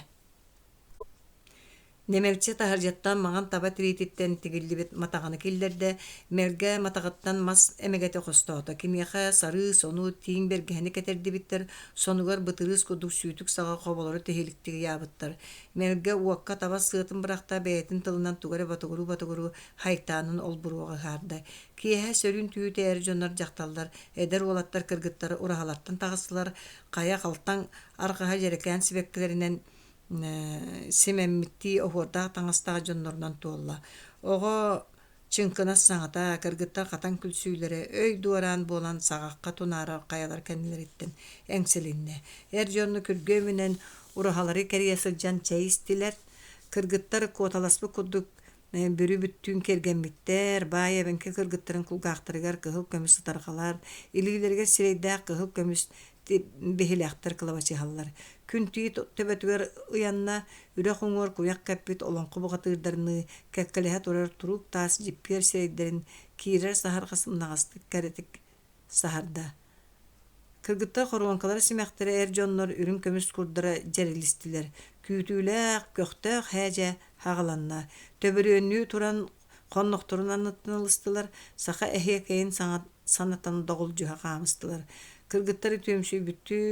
Нэмэлчи таһырдьаттан маҥан таба тириититтэн тигиллибит матаҕаны киллэрдэ, мэлгэ матаҕыттан мас эмэгэтэ хостоото. Киниэхэ сарыы, сону, тииҥ бэргэһэни кэтэрдибиттэр, сонугар бытырыыс курдук сүүтүк саҕа хоболору тиһиликтик ыйаабыттар. Мэлгэ уокка таба сыатын бырахта, бэйэтин тылынан тугу эрэ ботугуруу-ботугуруу хайтаанын олбуруоҕа ыһаарда. Киэһэ сөрүүн түүтэ эр дьоннор, дьахталлар, эдэр уолаттар, кыргыттар ураһалартан таҕыстылар, хайа халтаҥ арҕаһа дьэрэкээн сибэккилэринэн симэммиттии оһуордаах таҥастаах дьоннорунан туолла. Оҕо чыҥкынас саҥата, кыргыттар хатан күлсүүлэрэ өй дуораан буолан саҕахха тунаарар хайалар кэннилэриттэн эҥсилиннэ. Эр дьонно күргүөмүнэн ураһалары кэрийэ сылдьан чэй истилэр. Кыргыттар куоталаспыт курдук Бүрү бүттүүн киэргэммиттэр, баай эбэҥки кыргыттарын кулгаахтарыгар кыһыл көмүс ытарҕалар, илиилэригэр сирэйдээх кыһыл көмүс биһилэхтэр кылабачыһаллар. Күн тиит төбөтүгэр ыйанна, үрэх уҥуор куйах кэппит олоҥхо бухатыырдарыныы кэккэлэһэ турар туруук таас дьиппиэр сирэйдэрин киирэр саһарҕа сымнаҕастык кэрэтик саһарда. Кыргыттар хоруоҥкалара симэхтэрэ эр дьоннор үрүҥ көмүс курдара дьэрэлистилэр. Күүтүүлээх, көхтөөх һээдьэ хаҕыланна. Төбөрүөннүү туран хоннохторун анныттан ылыстылар, саха эһиэкэйин санатан доҕулдьуһа хаамыстылар. Кыргыттар үтүөмсүйбүттүү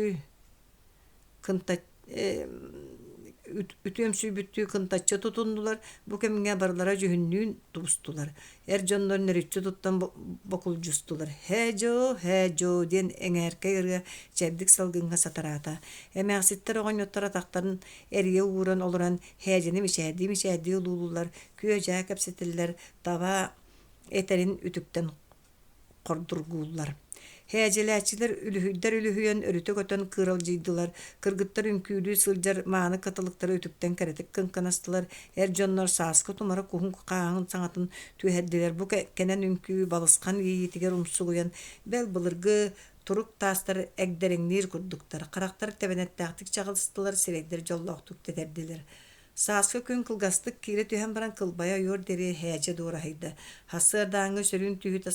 үтүөмсүйбүттүү кынтаччы тутуннулар, бу кэмҥэ барылара дьүһүннүүн тубустулар. Эр дьоннор нөрүччү туттан бокулдьустулар. «Һээ-дьоо, һээ-дьоо» диэн эҥээркэй ырыа чэбдик салгыҥҥа сатараата. Эмээхситтэр оҕонньоттор атахтарын эрийэ ууран олорон һээдьэни мичээрдии-мичээрдии улуулууллар, күө-дьаа кэпсэтэллэр, таба этэрин үтүктэн хордургууллар. Һээдьэлээччилэр үлүһүйдэр үлүһүйэн өрүтэ көтөн кыыралдьыйдылар, кыргыттар үҥкүүлүү сылдьар мааны кыталыктары үтүктэн кэрэтик кыҥкынастылар, эр дьоннор сааскы тумара куһун хааһын саҥатын түһэрдилэр. Бу кэнэн үҥкүү балысхан иэйиитигэр умсугуйан, бэл былыргы турук таастар эгдэриҥниир курдуктар, харахтар тэбэнэттээхтик чаҕылыстылар, сирэйдэр дьоллоохтук тэтэрдилэр. Сааскы күн кылгастык киирэ түһэн баран кылбайа ойуор диэри һээдьэ дуораһыйда. Сарсыардааҥҥы сөрүүн түһүүтэ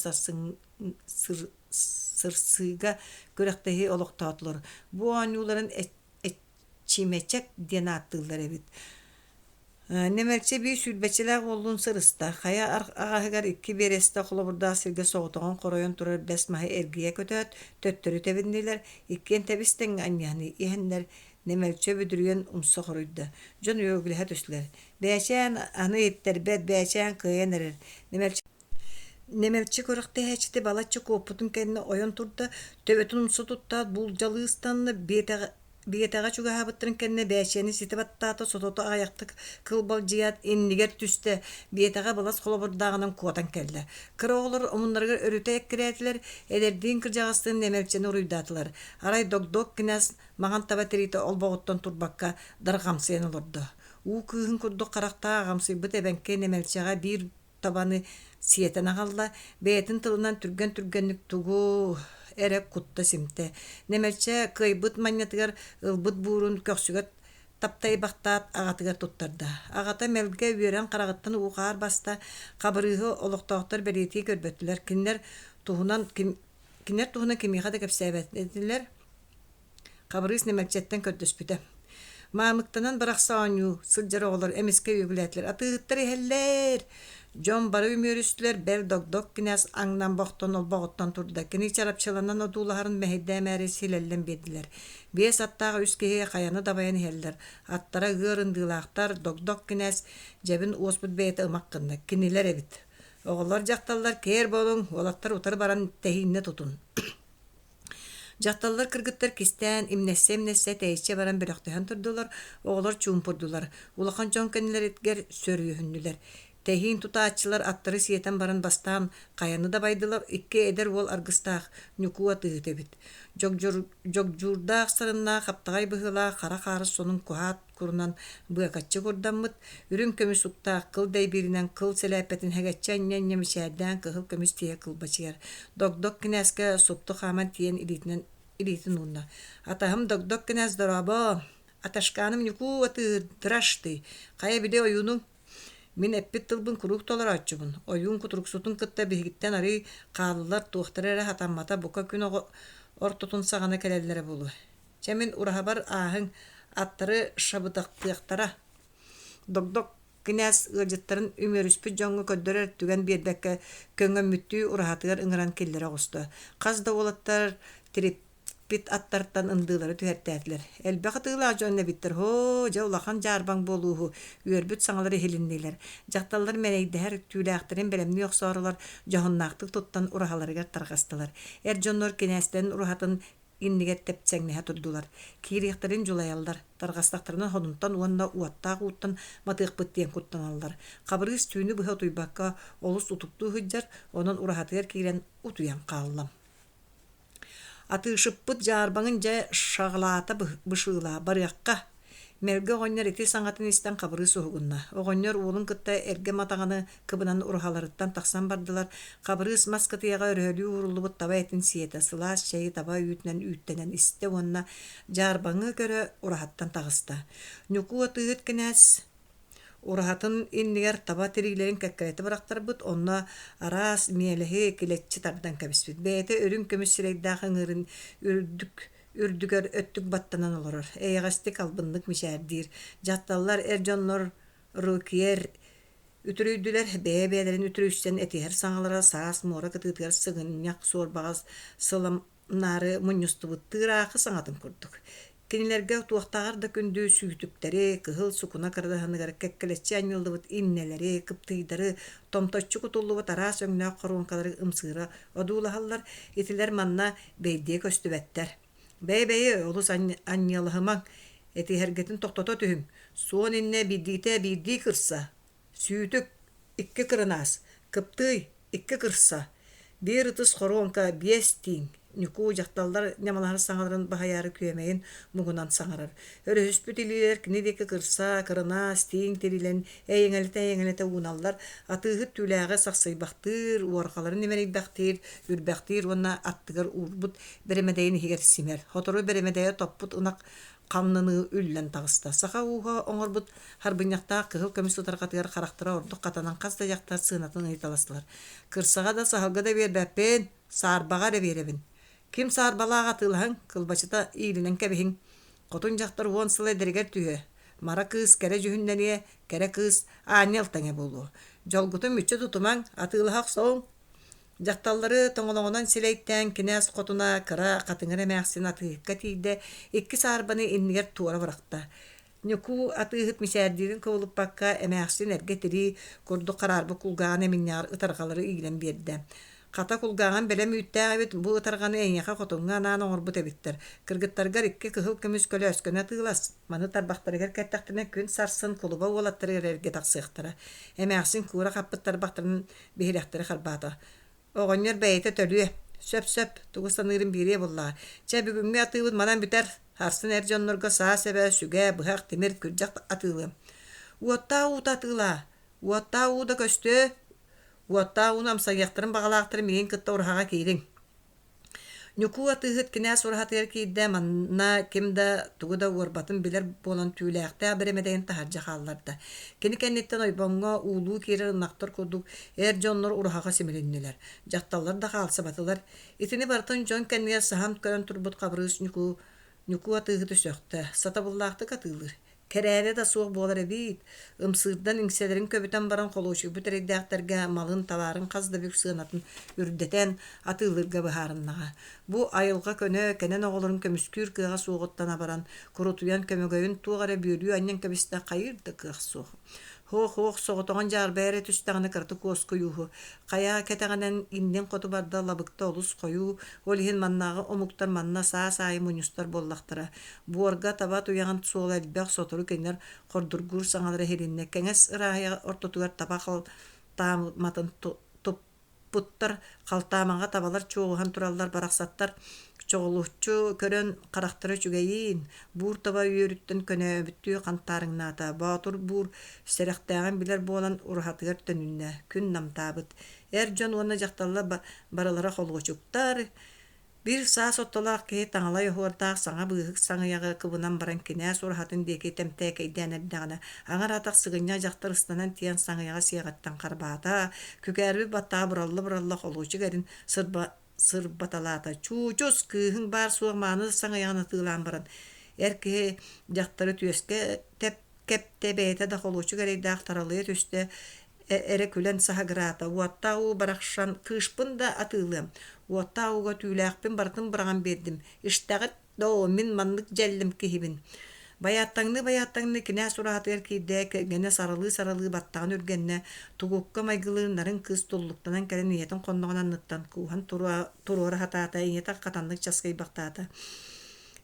сырсыыга күрэхтэһии олохтоотулар. Бу оонньууларын «Эчимэчэк» диэн ааттыыллар эбит. Нэмэлчи биир сүүрбэччэлээх уоллуун сырыста. Хайа аҕаһыгар икки биэрэстэ холобурдаах сиргэ соҕотоҕун хоройон турар бэс маһы эргийэ көтөөт, төттөрү тэбиннилэр, иккиэн тэбис-тэҥҥэ анньыһан иһэннэр Нэмэлчэ бүдүрүйэн умса хоруйда. Дьон үөгүлэһэ түстүлэр. Бээчээн аны иттэрбэт, Бээчээн кыайан эрэр. Нэмэлчи Нэмэлчи күрэхтэһээччитэ балачча куоппутун кэннэ ойон турда, төбөтүн умса туттаат буулдьалыы ыстанна, биэтэҕэ чугаһаабыттарын кэннэ Бээчэни ситэ баттаата, сотото аҕыйахтык кылбалдьыйаат иннигэр түстэ, биэтэҕэ былас холобурдааҕынан куотан кэллэ. Кыра оҕолор омуннарыгар өрүтэ эккирээтилэр, эдэрдиин кырдьаҕастыын Нэмэлчини уруйдаатылар. Арай Догдок кинээс Маҥан таба тириитэ олбоҕуттан турбакка дарҕамсыйан олордо. Уу кыыһын курдук харахтаах аҕамсыйбыт эбэҥки нэмэлчэҕэ биир табаны сиэтэн аҕалла, бэйэтин тылынан түргэн-түргэнник тугу эрэ кутта-симтэ. Нэмэлчэ кыайбыт манньатыгар ылбыт буурун көхсүгэр таптайбахтаат аҕатыгар туттарда. Аҕата мэлгэ үөрэн хараҕыттан уу-хаар баста, Хабырыыһы олохтоохтор бэлиэтии көрбөтүлэр. Кинилэр туһунан кинилэр туһунан кимиэхэ да кэпсээбэт этилэр. Хабырыыс нэмэлчэттэн көрдөспүтэ. Маамыктанан бырахса оонньуу сылдьар оҕолор эмискэ үөгүлээтилэр: «Атыыһыттар иһэллэр!» Дьон бары үмүөрүстүлэр, бэл Догдок кинээс аҥнан бохтон олбоҕуттан турда. Кини чарапчыланан одуулаһарын мэһэйдээмээри силэллэн биэрдилэр. Биэс аттаах үс киһи хайаны дабайан иһэллэр. Аттара ыар ындыылаахтар, Догдок кинээс дьэбин уоспут бэйэтэ ымах гынна. Кинилэр эбит. Оҕолор, дьахталлар кээр буолуҥ, уолаттар утары баран тэһииннэ тутун. Дьахталлар кыргыттар кистээн, имнэссэ-имнэссэ тэйиччи баран бөлөхтөһөн турдулар, оҕолор чуумпурдулар, улахан дьон кэннилэригэр сөрүөһүннүлэр. Тэһиин тутааччылар аттары сиэтэн баран бастаан хайаны дабайдылар, икки эдэр уол аргыстаах Ньукуу атыыһыт эбит. Дьогдьуурдаах сарыннаах, хаптаҕай быһыылаах хара хаарыс сонун куһаат курунан быакаччы курдаммыт, үрүҥ көмүс уктаах кыл дэйбииринэн кыл сэлээппэтин сэгэччи анньа-анньа мичээрдээн кыһыл көмүс тииһэ кылбачыйар. Догдок кинээскэ супту хааман тиийэн илиитинэн илиитин уунна. «Атаһым Догдок кинээс дорообо! Аташканым Ньукуу атыыр, драш ты! Хайа били ойуунуҥ Мин эппит тылбын куруук толорооччубун, ойуун кутуруксутун кытта биһигиттэн арыый хааллылар, туохтара эрэ сатаммата, бука күн оҕо ортотун саҕана кэлэллэрэ буолуо. Чэ мин ураһабар ааһыҥ, аттары шабытахтыахтара. Догдок кинээс ыалдьыттарын үмүөрүспүт дьоҥҥо көрдөрөр түгэн биэрбэккэ көҥөммүттүү ураһатыгар ыҥыран киллэрэ оҕуста. Хас да уолаттар тириппит аттартан ындыылары түһэртээтилэр. Элбэх атыылаах дьон эбиттэр, һоо, дьэ улахан дьаарбаҥ буолууһу, үөрбүт саҥалар иһилиннилэр. Дьахталлар мэнэйдэһэр түүлээхтэрин бэлэмнии охсоорулар дьоһуннаахтык туттан ураһаларыгар тарҕастылар. Эр дьоннор кинээстэрин ураһатын иннигэр тэпсэҥнэһэ турдулар. Киириэхтэрин дьулайаллар, тарҕастахтарына сонунтан уонна уоттаах ууттан матыахпыт диэн куттаналлар. Хабырыыс түүнү быһа утуйбакка олус утуктуу сылдьар, онон ураһатыгар киирэн утуйан хаалла. Атыышыппыт дьаарбаҥын дьэ шаҕалаата бышыылаа, барыахха Мэлгэ оҕонньор ити саҥатын истэн Хабырыыс уһугунна. Оҕонньор уолун кытта эргэ матаҕаны кыбынан ураһаларыттан тахсан бардылар. Хабырыыс мас кытыйаҕа өрөһөлүү ууруллубут таба этин сиэтэ, сылаас чэйи таба үүтүнэн үүттэнэн истэ уонна дьаарбаҥы көрө ураһаттан таҕыста. Ньукуу атыыһыт кинээс ураһатын иннигэр таба тириилэрин кэккэлэтэ бырахтарбыт, онно араас миэлэһи килэччи тардан кэбиспит. Бэйэтэ үрүҥ көмүс сирэйдээх ыҥыырын үрдүк үрдүгэр өттүк баттанан олорор, эйэҕэстик албыннык мичээрдиир. Дьахталлар эр дьоннор рукиер үтүрүйдүлэр, бэйэ-бэйэлэрин үтүрүйсэн этиһэр саҥалара саас муора кытыытыгар сыгынньах суорбаҕас сыламнаары мунньустубут тыыраахы саҥатын курдук. Кинилэргэ туохтааҕар да күндү сүүтүктэри, кыһыл сукуна кырадаһыныгар кэккэлэччи анньыллыбыт иннэлэри, кыптыыйдары, томточчу кутуллубут араас өҥнөөх хоруоҥкалары ымсыыра одуулаһаллар, итилэр манна бэйдиэ көстүбэттэр. Бэйэ-бэйи олус анньыалаһымаҥ, этиһэргитин тохтото түһүҥ, суон иннэ биирдиитэ биирдии кырса, Сүүтүк, икки кырынаас, кыптыый, икки кырса, биир ытыс хоруоҥка, биэс тииҥ, Ньукуу дьахталлар ньамалаһар саҥаларын баһыйаары күөмэйин муҥунан саҥарар. Өрүһүспүт илиилэр кини диэки кырса, кырынаас, тииҥ тирилэн эйэҥэлэтэ-эйэҥэлэтэ ууналлар, атыыһыт түүлээҕи сахсыйбахтыыр, уорҕаларын имэрийбэхтиир, үрбэхтиир уонна аттыгар уурбут бэрэмэдэйин иһигэр симэр. Сотору бэрэмэдэйэ топпут ынах хамнаныы үллэн таҕыста. Саха ууһа оҥорбут харбынньахтаах кыһыл көмүс ытарҕатыгар харахтара ордук хатанан хас да дьахтар сыанатын ыйыталастылар. Кырсаҕа да саһылга да биэрбэппин, саарбаҕа эрэ биэрэбин. Ким саарбалаах атыылаһыҥ, кылбачыта иилинэн кэбиһиҥ. Хотун дьахтар уон сыл эдэригэр түһүө. Мара кыыс кэрэ дьүһүннэниэ, кэрэ кыыс аанньал тэҥэ буолуо. Дьолгутун мүччү тутумаҥ, атыылаһа охсоуҥ. Дьахталлары тоҥолоҕунан силэйтээн кинээс хотуна кыра хатыҥыр эмээхсин атыыһыкка тиийдэ, икки саарбаны иннигэр туора бырахта. Ньукуу атыыһыт мичээрдиирин кыбылыппакка эмээхсин эргэ тирии курдук хараарбыт кулгааҕын эминньэҕэр ытарҕалары иилэн биэрдэ. Хата кулгааҕын бэлэм үүттээх эбит, бу ытарҕаны эйиэхэ хотуҥҥа анаан оҥорбут эбиттэр. Кыргыттаргар икки кыһыл көмүс көлөөскөнү атыылас, маны тарбахтарыгар кэттэхтэринэ күн сарсын кулуба уолаттарыгар эргэ тахсыахтара. Эмээхсин куура хаппыт тарбахтарын биһирэхтэри харбаата. Оҕонньор бэйэтэ төлүө. Сөп-сөп, тугу саныырын биэриэ буоллаҕа. Чэ, бүгүҥҥү атыыбыт манан бүтэр. Сарсын эр дьоннорго саа сэбэ, сүгэ, быһах, тимир, күрдьэх атыылыам. Уоттаах уута атыылаа. Уоттаах уу да көстүө. Уоттаах ууну амсайыахтарын баҕалаахтар миигин кытта ураһаҕа киириҥ. Ньукуу атыыһыт кинээс ураһатыгар киирдэ, манна ким да тугу да уорбатын билэр буолан түүлээхтээх бэрэмэдэйин таһырдьа хаалларда. Кини кэнниттэн ойбоҥҥо уулуу киирэр ынахтар курдук эр дьоннор ураһаҕа симилиннилэр, дьахталлар да хаалсыбатылар. Итини барытын дьон кэннигэр саһан көрөн турбут Хабырыыс Ньукуу Ньукуу атыыһыты сөхтө, сатабыллаахтык атыылыыр. Кэрээнэ да суох буолар эбиит, ымсыырдан иҥсэлэрин көбүтэн баран холуочуйбут эрэйдээхтэргэ малын, табаарын хас да бүк сыанатын үрдэтэн атыылыырга быһаарыннаҕа. Бу айылҕа көнө, кэнэн оҕолорун көмүскүүр кыаҕа суоҕуттан абаран, курутуйан көмөгөйүн туох эрэ бүөлүү анньан кэбистэ хайыыр да кыах суох. Һуох-һуох, соҕотоҕун дьаарбайа эрэ түстэҕинэ кыратык уоскуйууһу. Хайа кэтэҕинэн иннин хоту барда лабыкта олус хойуу, ол иһин маннааҕы омуктар манна саас аайы мунньустар буоллахтара. Буорга таба туйаҕын суола элбэх, сотору кинилэр хордургуур саҥалара иһилиннэ. Кэҥэс ырааһыйа ортотугар таба халтааматын туппуттар, халтаамаҕа табалар чуоҕуһан тураллар барахсаттар чоҕулуччу көрөн харахтара үчүгэйиин, буур таба үөрүттэн көнөөбүттүү хантаарыҥнаата. Боотур буур сэрэхтээҕин билэр буолан ураһатыгар төнүннэ, күн намтаабыт. Эр дьон уонна дьахталлар барылара холуочуктар, Биир саас ортолоох киһи таҥалай оһуордаах саҥа быыһык саҥыйаҕы кыбынан баран кинээс ураһатын диэки тэмтээкэйдээн эрдэҕинэ, аҥар атах сыгынньах дьахтар ыстанан тиийэн саҥыйаҕы сиэҕиттэн харбаата, күкээрбит баттаҕа буралла-буралла холуочук эрин сырба сырбаталаата. Чуучус, кыыһыҥ баар-суох мааны саҥыйаҕын атыылаан баран, эр киһи дьахтары түөскэ тэп кэптэ, бэйэтэ да холуочук эрэйдээх таралыйа түстэ, эрэ күлэн саһыгыраата: «Уоттаах уу барахсан, кыыспын да атыылыам, уоттаах ууга түүлээхпин барытын быраҕан биэрдим, истэҕит доо, мин маннык дьэллим киһибин». Байааттаҥныы-байааттаҥныы кинээс ураһатыгар киирдэ, кэргэнэ саралыы-саралыы баттаҕын үргэннэ, тугукка майгылыыр нарын кыыс туллуктанан кэлэн ийэтин хонноҕун анныттан кууһан туруора сатаата, ийэтэ хатаннык часкыйбахтаата: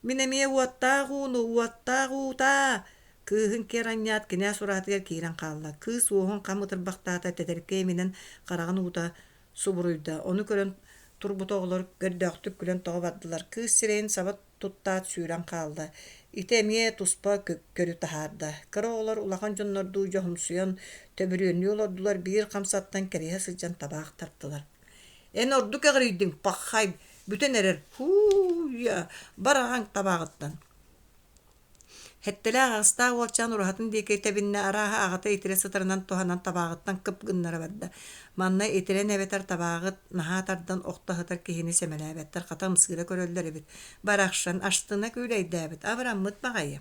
«Мин эмиэ уоттаах ууну, уоттаах уутаа!» Кыыһын киэр анньаат, кинээс ураһатыгар киирэн хаалла. Кыыс уоһун хам ытырбахтаата, тэтэркэй иминэн хараҕын уута субуруйда. Ону көрөн турбут оҕолор көрдөөхтүк күлэн тоҕо бардылар. Кыыс сирэйин саба туттаат сүүрэн хаалла. Ити эмиэ туспа көрү таһаарда. Кыра оҕолор улахан дьоннордуу дьоһумсуйан, төбүрүөннүү олордулар, биир хамсаттан кэриһэ сылдьан табаах тартылар. Эн ордук эҕирийдиҥ, паххай, бүтэн эрэр, һуу-йа, бар аҕаҥ табааҕыттан Сэттэлээх аҕыстаах уолчаан ураһатын диэки тэбиннэ, арааһа аҕата итирэ сытарынан туһанан табааҕыттан кып гыннара барда. Манна итирэн эбэтэр табааҕыт наһаа тардан охто сытар киһини сэмэлээбэттэр, хата ымсыыра көрөллөр эбит. Барахсан астына күүлэйдээбит, абыраммыт баҕайы.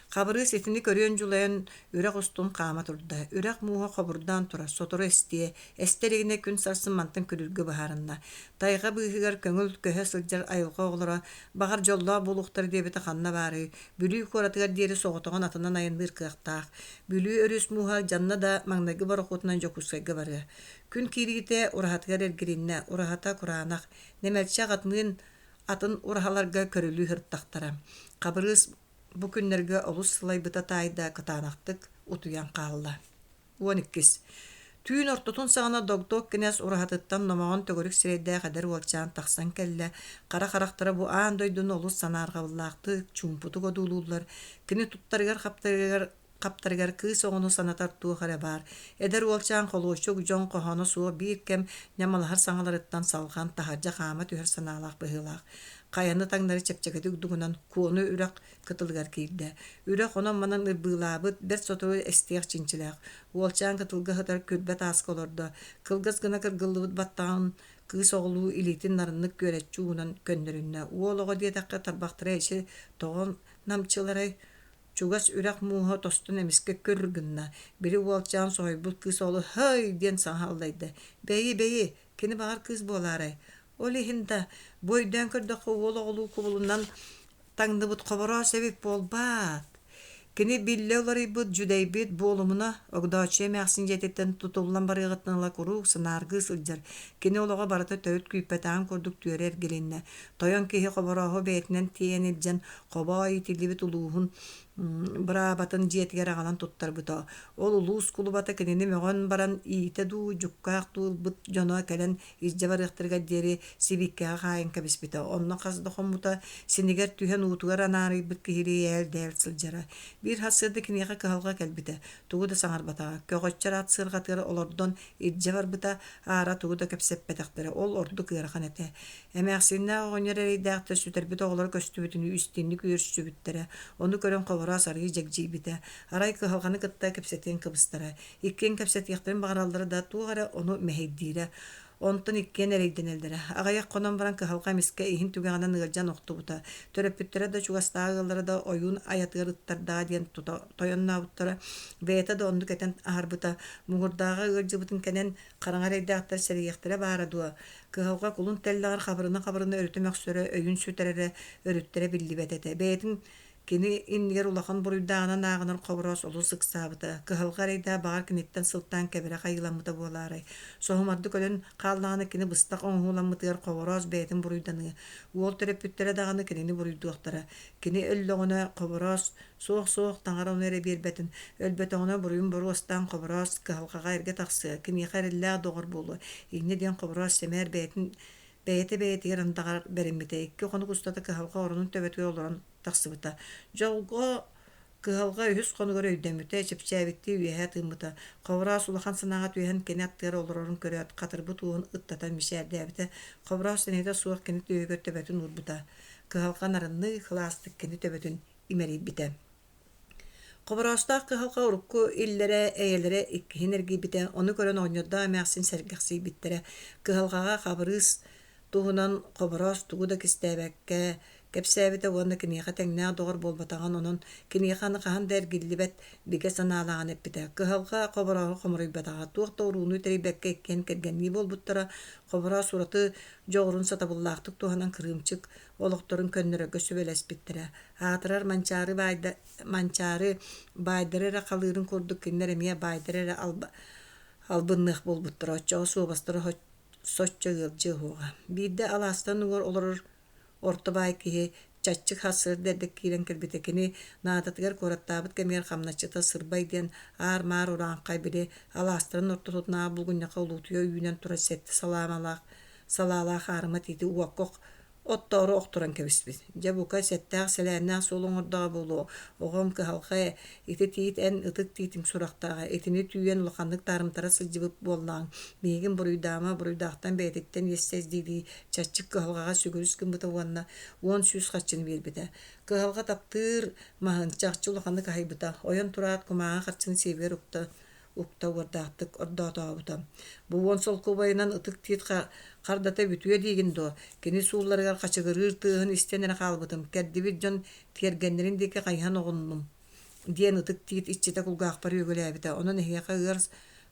Хабырыыс итини көрүөн дьулайан үрэх устун хаама турда. Үрэх мууһа хобурдаан турар, сотору эстиэ. Эстэ илигинэ күн сарсын мантан күлүргэ быһаарынна. Тайҕа быыһыгар көҥүл көһө сылдьар айылҕа оҕолоро Баҕар, дьоллоох буолуохтара диэбитэ ханна баарый, Бүлүү куоратыгар диэри соҕотоҕун атынан айанныыр кыахтаах. Бүлүү өрүс мууһа дьанна да маҥнайгы борохуотунан Дьокуускайга барыа. Күн киириитэ ураһатыгар эргилиннэ, ураһата кураанах. Нэмэлчи аҕатыныын атын ураһаларга көрүлүү сырыттахтара. Хабырыыс бу күннэргэ олус сылайбыта таайда, кытаанахтык утуйан хаалла. 12. Түүн ортотун саҕана Догдок кинээс ураһатыттан номоҕон төгүрүк сирэйдээх эдэр уолчаан тахсан кэллэ. Хара харахтара бу аан дойдуну олус санаарҕабыллаахтык, чуумпутук одуулууллар. Кини туттарыгар-хаптарыгар хаптарыгар кыыс оҕону санатар туох эрэ баар. Эдэр уолчаан холуочук дьон хоһооно суох биир кэм ньамалаһар саҥаларыттан салҕан таһырдьа хаама түһэр санаалаах быһыылаах. Хайаны таҥнары чэпчэкитик дугунан Куону үрэх кытылыгар киирдэ. Үрэх онон-манан ырбыылаабыт, бэрт сотору эстиэх чинчилээх. Уолчаан кытылга сытар күрбэ тааска олордо. Кылгас гына кыргыллыбыт баттаҕын кыыс оҕолуу илиитин нарыннык күөрэччи уунан көннөрүннэ. Уол оҕо диэтэххэ тарбахтара эчи тоҕо намчыларай? Чугас үрэх мууһа тостон эмискэ күр гынна. Били уолчаан соһуйбут кыыс оҕолуу «Һай!» диэн саҥа аллайда. «Бэйи, бэйи, кини баҕар кыыс буолаарай?» Ол иһин да, бу өйдөөн көрдөххө уол оҕолуу кубулунан Таҥныбыт хобороос эбит буолбаат? Кини биллэ уларыйбыт, дьүдэйбит, буолумуна, Огдооччуйа эмээхсин дьиэтиттэн тутуллан барыаҕыттан ыла куруук санааргыы сылдьар. Кини олоҕо барыта төрүт күүппэтэҕин курдук түөрэ эргилиннэ. Тойон киһи Хоборооһу бэйэтинэн тиэйэн илдьэн, хобоо иитиллибит улууһун быраабатын дьиэтигэр аҕалан туттарбыта. Ол улуус кулубата кинини мөҕөн баран иитэ дуу, дьуккаах дуу ылбыт дьоно кэлэн илдьэ барыахтарыгар диэри сибииккэҕэ хаайан кэбиспитэ. Онно хас да хоммута, синигэр түһэн уутугар анаарыйбыт киһилии ээл-дээл сылдьара. Биир сарсыарда киниэхэ кыһалҕа кэлбитэ, тугу да саҥарбатаҕа. Көҕөччөр ат сыарҕатыгар олордон илдьэ барбыта, аара тугу да кэпсэппэтэхтэрэ. Ол ордук ыарахан этэ. Эмээхсиннээх оҕонньор эрэйдээхтэр сүтэрбит оҕолоро көстүбүтүнүү истиҥник үөрсүбүттэрэ. Ону көрөн Хобороос арыый дьэгдьийбитэ. Арай кыһалҕаны кытта кэпсэтиэн кыбыстара. Иккиэн кэпсэтиэхтэрин баҕараллара да, туох эрэ ону мэһэйдиирэ. Онтон иккиэн эрэйдэнэллэрэ. Аҕыйах хонон баран кыһалҕа эмискэ иһин түгэҕинэн ыалдьан охтубута. Төрөппүттэрэ да чугастааҕы ыаллара да ойуун айатыгар ыттардаҕа диэн тута тойоннообуттара. Бэйэтэ да оннук этэн аһарбыта. Муҥурдааҕа ыалдьыбытын кэнэн хараҥа эрэйдээхтэр сэрэйиэхтэрэ баара дуо? Кыһалҕа кулун тэллэҕэр хабырына-хабырына өрүтэ мөхсөрө, өйүн сүтэрэрэ, өрүттэрэ биллибэт этэ. Бэйэтин Кини иннигэр улахан буруйдааҕынан ааҕынар Хобороос олус ыксаабыта, кыһалҕа эрэйдээх баҕар киниттэн сылтаан кэбирэх айыыламмыта буолаарай. Соһумардык өлөн хааллаҕына кини быстах оҥоһууламмытыгар Хобороос бэйэтин буруйданыа, уол төрөппүттэрэ даҕаны кинини буруйдуохтара. Кини өллөҕүнэ Хобороос суох-суох таҥара ону эрэ биэрбэтин, өлбөтөҕүнэ буруйун боруостаан Хобороос кыһалҕаҕа эргэ тахсыа, киниэхэ эрэллээх доҕор буолуо. Инньэ диэн Хобороос сэмээр бэйэтин бэйэтэ бэйэтигэр андаҕар бэриммитэ. Икки хонук устата кыһалҕа оронун төбөтүгэр олорон тахсыбыта. Дьолго кыһалҕа үһүс хонугар өйдөммүтэ, чэпчээбиттии үөһэ тыыммыта. Хобороос улахан санааҕа түһэн кини аттыгар олорорун көрөөт, хатырбыт уоһун ыттатан мичээрдээбитэ. Хобороос сэниэтэ суох кини түөһүгэр төбөтүн уурбута. Кыһалҕа нарынныы кылаастык кини төбөтүн имэрийбитэ. Хобороостоох кыһалҕа урукку иллэрэ, эйэлэрэ иккиһин эргийбитэ, ону көрөн оҕонньордоох эмээхсин сэргэхсийбиттэрэ. Кыһалҕаҕа Хабырыыс туһунан Хобороос тугу да кистээбэккэ кэпсээбитэ уонна киниэхэ тэҥнээх доҕор буолбатаҕын, онон киниэхэ аны хаһан да эргиллибэт бигэ санаалааҕын эппитэ. Кыһалҕа Хоборооһу хомуруйбатаҕа, туох да урууну тэрийбэккэ иккиэн кэргэннии буолбуттара. Хобороос ураты дьоҕурун сатабыллаахтык туһанан кырыымчык олохторун көннөрөргө сүбэлэспиттэрэ. Аатырар Манчаары баайда Манчаары баайдары эрэ халыырын курдук кинилэр эмиэ баайдары эрэ албынныах буолбуттара, оччоҕо суобастара соччо ыалдьыа суоҕа. Биирдэ алаастан уҥуор олорор орто баай киһи чаччык сарсыарда эрдэ киирэн кэлбитэ. Кини наадатыгар куораттаабыт кэмигэр хамначчыта Сырбай диэн аар-маар урааҥхай били алаастарын ортотунааҕы булгунньахха улуутуйа үүнэн турар сэттэ салаамалаах салаалаах аарыма тиити уокка оттоору охторон кэбиспит. Дьэ, бука, сэттээх-сэлээннээх суол оҥордоҕо буолуо, оҕом кыһалҕа ити тиит эн ытык тиитиҥ сурахтааҕа, итини түүйэн улаханнык таарымтара сылдьыбыт буоллаҕыҥ, миигин буруйдаама, буруйдаахтан бэйэтиттэн иэстэс дии-дии чаччык кыһалҕаҕа сүгүрүс гыммыта уонна 10% харчыны биэрбитэ. Кыһалҕа таптыыр маһын чахчы улаханнык аһыйбыта, ойон тураат кумааҕы харчыны сиэбигэр укта укта уордаахтык ордоотообута. Бу уон солкуобайынан ытык тиит хардата бүтүө диигин дуо? Кини суулларыгар хачыгырыыр тыаһын истэн эрэ хаалбытым. Кэрдибит дьон тиэргэннэрин диэки хайыһан оҕуннум диэн ытык тиит иччитэ кулгаахпар үөгүлээбитэ. Онон эһиэхэ ыар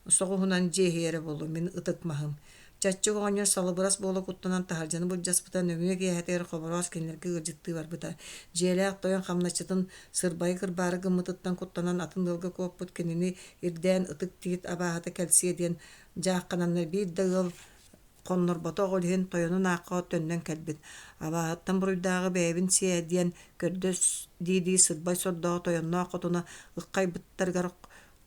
соҕуһунан дьиэ иһийэрэ буолуо, мин ытык маһым. Чаччык оҕонньор салыбырас буола куттанан таһырдьаны былдьаспыта, нөҥүө киэһэтигэр Хобороос кинилэргэ ыалдьыттыы барбыта. Дьиэлээх тойон хамначчытын сырбайы кырбаары гыммытыттан куттанан атын ыалга куоппут кинини ирдээн ытык тиит абааһыта кэлсиэ диэн дьааххананнар биир да ыал хоннорботох ол иһин тойонун аахха төннөн кэлбит. Абааһыттан буруйдааҕы бэйэбин сиэ диэн көрдөс дии-дии сырбай сордооҕу тойонноох хотуна ыххайбыттарыгар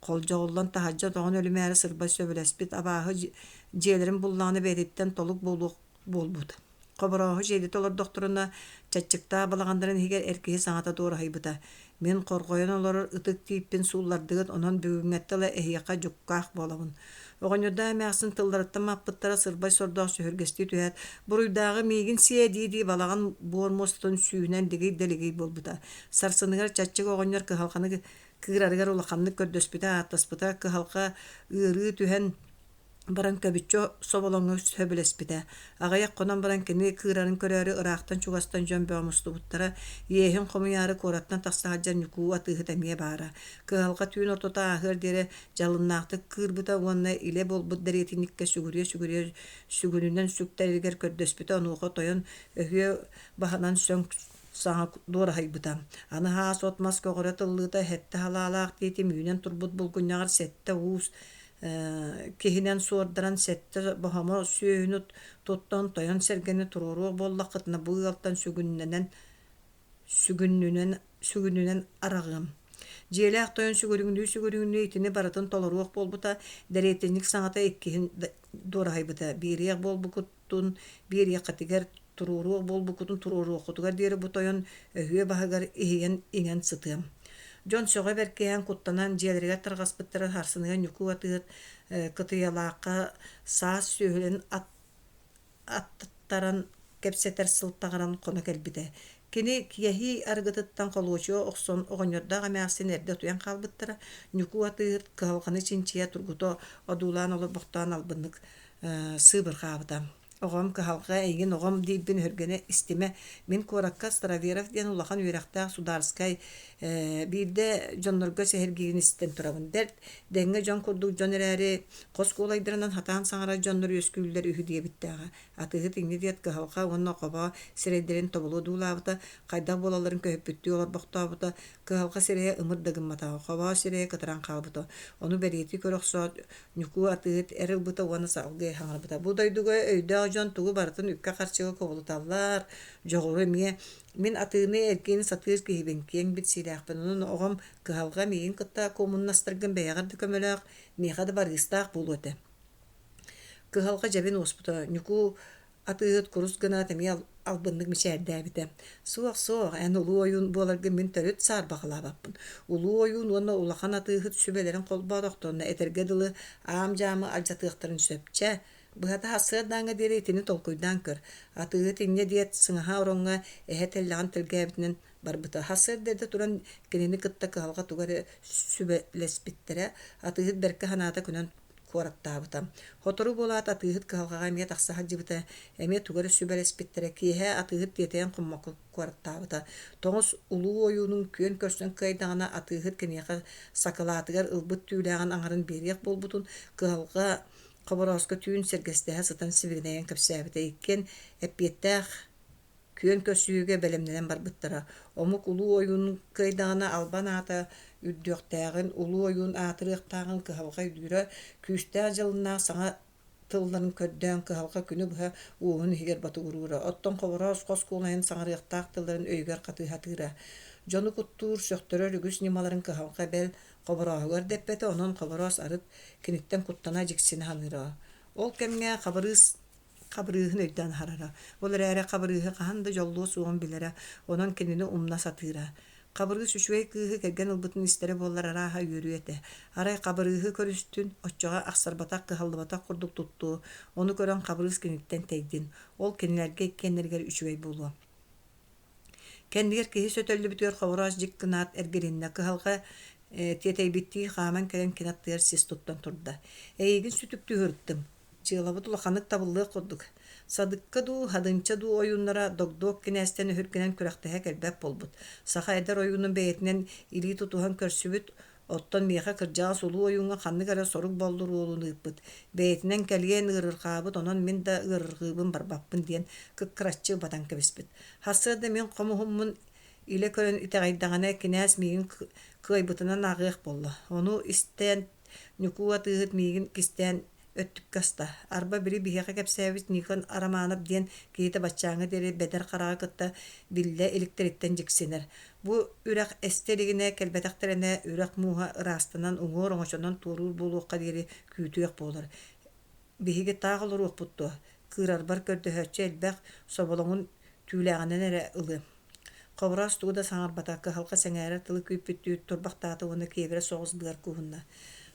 Холдьоҕуллан таһырдьа тоҕон өлүмээри сырбай сөбүлэспит абааһы дьиэлэрин буллаҕына бэйэтиттэн толук буолуох буолбут. Хоборооһу дьиэлитэ олордохторуна чаччыктаах балаҕаннарын иһигэр эр киһи саҥата дуораһыйбыта: «Мин хорҕойон олорор ытык тииппин сууллардыгыт, онон бүгүҥҥэттэн ыла эһиэхэ дьуккаах буолабын». Оҕонньордоох эмээхсин тылларыттан маппыттара сырбай сордоох сүһүргэстии түһээт, «Буруйдааҕы миигин сиэ» дии-дии балаҕан буор муостатын сүүнэн дигий да лигий буолбута. Сарсыныгар чаччык оҕонньор кыһалҕаны кыырарыгар улаханнык көрдөспүтэ, ааттаспыта, кыһалҕа ыарыы түһэн баран көбүччү соболоҥҥо сөбүлэспитэ. Аҕыйах хонон баран кини кыырарын көрөөрү ыраахтан-чугастан дьон бөҕө мустубуттара. Иэһин хомуйаары куораттан тахса сылдьар Ньукуу атыыһыт эмиэ баара. Кыһалҕа түүн ортото ааһыар диэри дьалыннаахтык кыырбыта уонна илэ буолбут дэриэтинньиккэ сүгүрүйэ-сүгүрүйэ сүгүнүнэн сүктэрэригэр көрдөспүтэ. Онуоха тойон өһүө баһынан сөҥ саҥа дуораһыйбыта. Аны хаас от-мас көҕөрө тыллыыта сэттэ халаалаах тиитим үүнэн турбут булгунньаҕар сэттэ уус киһинэн суордаран сэттэ боһомо сүөһүнү туттан тойон сэргэни туруоруох буоллаххытына бу ыалтан сүгүннэнэн сүгүннүнэн сүгүнүнэн араҕыам. Дьиэлээх тойон сүгүрүҥнүү-сүгүрүҥнүү итини барытын толоруох буолбута, дэриэтинньик саҥата иккиһин дуораһыйбыта. Биэриэх буолбукут туттун биэриэххитигэр туруоруох буолбуккутун туруоруоххутугар диэри бу тойон өһүө баһыгар иһийэн иҥэн сытыам. Дьон сөҕө бэркиһээн куттанан дьиэлэригэр тарҕаспыттара сарсыныгар Ньукуу атыыһыт Кытыйалаахха саас сүөһүлэрин аттаран кэпсэтэр сылтаҕыран хоно кэлбитэ. Кини киэһии арыгытыттан холуочуйа охсон оҕонньордоох эмээхсин эрдэ утуйан хаалбыттара. Ньукуу атыыһыт кыһалҕаны чинчийэ тургута одуулаан олорбохтоон албыннык сыыбырҕаабыта. Оҕом кыһалҕа эйигин оҕом диирбин өһүргэнэ истимэ. Мин куоракка Староверов диэн улахан үөрэхтээх судаарыскай биирдэ дьоннорго сэһэргиирин истэн турабын. Бэрт дэҥҥэ дьон курдук дьон эрээри хос куолайдарынан сатаан саҥарар дьоннор үөскүүллэр үһү диэбиттээҕэ. Атыыһыт инньэ диэт кыһалҕа уонна хобо сирэйдэрин тобулу одуулаабыта, хайдах буолалларын көһүппүттүү олорбохтообута, кыһалҕа сирэйэ ымыр да гымматаҕа, хобоо сирэйэ кытаран хаалбыта. Ону бэлиэтии көрө охсоот, Ньукуу атыыһыт эр ылбыта уонна салгыы хаҥарбыта. Бу дойдуга өйдөөх дьон тугу барытын үпкэ-харчыга кубулуталлар, дьоҕуру эмиэ. Мин атыыны-эргиэни сатыыр киһибин, киэҥ билсиилээхпин. Онон оҕом кыһалҕа миигин кытта куомуннастаргын бэйэҕэр да көмөлөөх, миэхэ да барыыстаах буолуо этэ. Кыһалҕа дьэбин уоспута. Ньукуу атыыһыт курус гынаат эмиэ албыннык мичээрдээбитэ. «Суох, суох, эн улуу ойуун буоларгын мин төрүт саарбаҕалаабаппын. Улуу ойуун уонна улахан атыыһыт сүбэлэрин холбоотохторуна, этэргэ дылы, аам-дьаамы алдьатыахтарын сөп. Чэ, быһата сарсыардааҥҥа диэри итини толкуйдаан көр». Атыыһыт инньэ диэт, сыҥаһа ороҥҥо эһэ тэллэҕин тэлгээбитинэн барбыта. Сарсыарда эрдэ туран кинини кытта кыһалҕа тугу эрэ сүбэлэспиттэрэ. Атыыһыт бэркэ санаата көнөн куораттаабыта. Сотору буолаат атыыһыт кыһалҕаҕа эмиэ тахса сылдьыбыта, эмиэ тугу эрэ сүбэлэспиттэрэ. Киэһэ атыыһыт тиэтэйэн хоммокко куораттаабыта. Тоҥус улуу ойуунун күөн көрсөн кыайдаҕына атыыһыт киниэхэ сакылаатыгар ылбыт түүлээҕин аҥарын биэриэх буолбутун кыһалҕа Хоборооско түүн сэргэстэһэ сытан сибигинэйэн кэпсээбитэ. Иккиэн эппиэттээх Күөн көрсүһүүгэ бэлэмнэнэн барбыттара. Омук улуу ойуун кыайдаҕына албан аата үрдүөхтээҕин, улуу ойуун аатырыахтааҕын кыһалҕа өйдүүрэ, күүстээх дьалыннаах саҥа тылларын көрдөөн кыһалҕа күнү быһа уоһун иһигэр ботугуруура, оттон Хобороос хос куолайын саҥарыахтаах тылларын өйүгэр хатыы сатыыра. Дьону куттуур, сөхтөрөр үгүс ньымаларын кыһалҕа бэл Хоборооһугар да эппэтэ, онон Хобороос арыт киниттэн куттана дьиксинэ саныыра. Ол кэмҥэ Хабырыыс Хабырыыһын өйдөөн аһарара. Ол эрээри Хабырыыһы хаһан да дьоллуо суоҕун билэрэ, онон кинини умна сатыыра. Хабырыыс үчүгэй кыыһы кэргэн ылбытын истэрэ буоллар арааһа үөрүө этэ. Арай Хабырыыһы көрүстүн, оччоҕо ахсарбатах, кыһаллыбатах курдук туттуо, ону көрөн Хабырыыс киниттэн тэйдин. Ол кинилэргэ иккиэннэригэр үчүгэй буолуо. Кэннигэр киһи сөтөллүбүтүгэр Хобороос дьик гынаат эргилиннэ, кыһалҕа тиэтэйбиттии хааман кэлэн кини аттыгар сис туттан турда. «Эйигин сүтүктүү сырыттым, Дьыалабыт улаханнык табыллыах курдук. Садыкка дуу, Хадынча дуу ойууннара Догдуок кинээстэн өһүргэнэн күрэхтэһэ кэлбэт буолбут. Саха эдэр ойуунун бэйэтинэн илии тутуһан көрсүбүт, оттон миэхэ кырдьаҕас улуу ойууҥҥа ханнык эрэ сорук боллур уолун ыыппыт. Бэйэтинэн кэлиэн ыарырҕаабыт, онон мин да ыарырҕыыбын барбаппын диэн кыккыраччы батан кэбиспит. Сарсыарда мин хомуһуммун илэ көрөн итэҕэйдэҕинэ, кинээс миигин кыайбытынан ааҕыах буолла. Ону истэн Ньукуу атыыһыт миигин кистээн өттүккэ аста. Арба били биһиэхэ кэпсээбит Никон Романов диэн киһитэ баччааҥҥа диэри бэдэр хараҕы кытта биллэ иликтэриттэн дьиксинэр. Бу үрэх эстэ илигинэ кэлбэтэхтэринэ үрэх мууһа ыраастанан уҥуор оҥочонон туоруур буолуохха диэри күүтүөх буолар. Биһиги таах олоруохпут дуо? Кыырарбар көрдөһөөччү элбэх, соболоҥун түүлээҕинэн эрэ ылыам. Хобороос тугу да саҥарбата, кыһалҕа сэҥээрэр тылы күүппүттүү турбахтаата уонна киэбирэ соҕус быар кууһунна.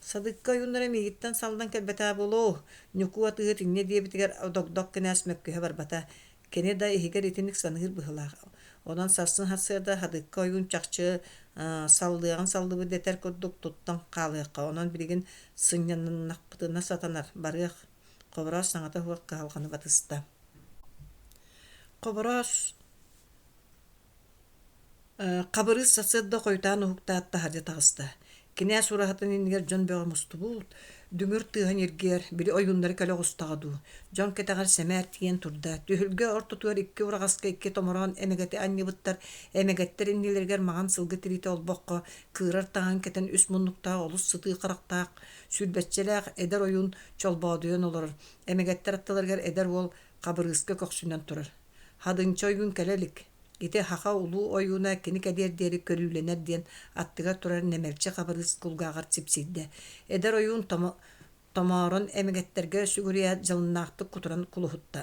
Садыкка ойууннара миигиттэн саллан кэлбэтэ буолуо, Ньукуу атыыһыт инньэ диэбитигэр Догдок кинээс мөккүһэ барбата. Кини да иһигэр итинник саныыр быһыылаах. Онон сарсын сарсыарда Садыкка ойуун чахчы саллыаҕын саллыбыт дэтэр курдук туттан хаалыахха. Онон билигин сынньаннахпытына сатанар, барыах. Хобороос саҥата суох кыһалҕаны батыста. Хобороос Хабырыыс сарсыарда хойутаан уһуктаат таһырдьа таҕыста. Кинээс ураһатын иннигэр дьон бөҕө мустубут, дүҥүр тыаһын ньиргийэр, били ойууннары кэлэ оҕустаҕа дуу. Дьон кэтэҕэр сэмээр тиийэн турда. Түһүлгэ ортотугар икки ураҕаска икки томороон эмэгэти анньыбыттар. Эмэгэттэр иннилэригэр маҥан сылгы тириитэ олбоххо кыырар таҥаһын кэтэн үс муннуктаах олус сытыы харахтаах, сүүрбэччэлээх эдэр ойуун чолбоодуйан олорор. Эмэгэттэр аттыларыгар эдэр уол Хабырыыска көхсүнэн турар. Хадыҥча ойуун кэлэ илик. Ити саха улуу ойууна кини кэлиэр диэри көрүүлэнэр диэн аттыгар турар Нэмэлчи Хабырыыс кулгааҕар сипсийдэ. Эдэр ойуун томоорон эмэгэттэргэ сүгүрүйээт дьалыннаахтык кутуран кулуһутта.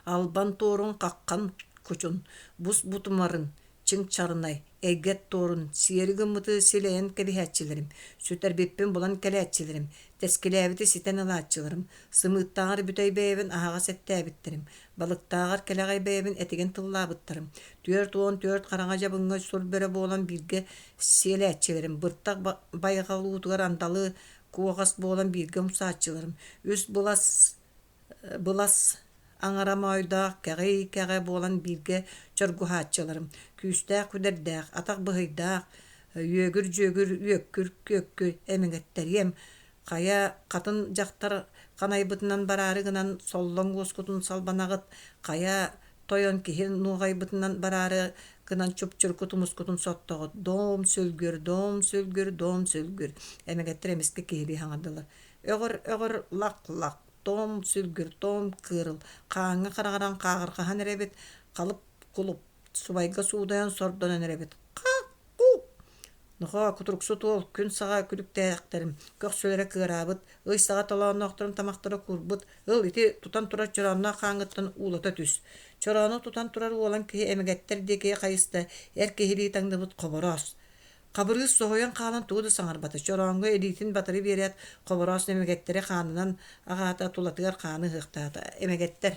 Албан туорун хаххан кучун, бус бутумарын, чиҥ чарынай, эйгэт туорун, сиэри гыммыты силэйэн кэбиһээччилэрим, сүтэрбиппин булан кэлээччилэрим, тэскилээбити ситэн ылааччыларым, сымыыттааҕар бүтэй бэйэбин аһаҕас эттээбиттэрим, балыктааҕар кэлэҕэй бэйэбин этигэн тыллаабыттарым, 44 хараҥа дьабыҥҥа сур бөрө буолан бииргэ сиэлээччилэрим, быртах байҕал уутугар андалы куоҕас буолан бииргэ умсааччыларым, үс былас. Былас аҥара моойдоох кэҕий-кэҕэ буолан бииргэ чоргуһааччыларым, күүстээх күдэрдээх, атах быһыйдаах, үөгүр-дьүөгүр, үөккүр-күөккүр эмэгэттэриэм, хайа хатын дьахтар ханайбытынан бараары гынан соллоҥ уоскутун салбанаҕыт, хайа тойон киһи нуоҕайбытынан бараары гынан чупчурку тумускутун соттоҕут, доом сүлгүр, доом сүлгүр, доом сүлгүр, эмэгэттэр эмискэ киһилии саҥардылар. Өҕөр-өҕөр лах-лах, тоом сүлгүр, тоом кыырыл, хааҥҥа хараҕаран хааҕырҕаһан эрэбит, халып-кулуп, субайга суудайан сордонон эрэбит. Хах-хук! Нохоо, кутуруксут уол, күн саҕа күлүктээхтэрим, көхсүлэрэ кыараабыт, ый саҕа толоонноохторум тамахтара куурбут, ыл ити тутан турар чороонноох хааҥҥыттан уулата түс. Чороону тутан турар уолан киһи эмэгэттэр диэки хайыста, эр киһилии таҥныбыт хобороос. Хабырыыс соһуйан хаалан тугу да саҥарбата, чорооҥҥо илиитин батары биэрээт, Хобороос эмэгэттэри хаанынан аҕаата, тулатыгар хааны ыһыахтаата. Эмэгэттэр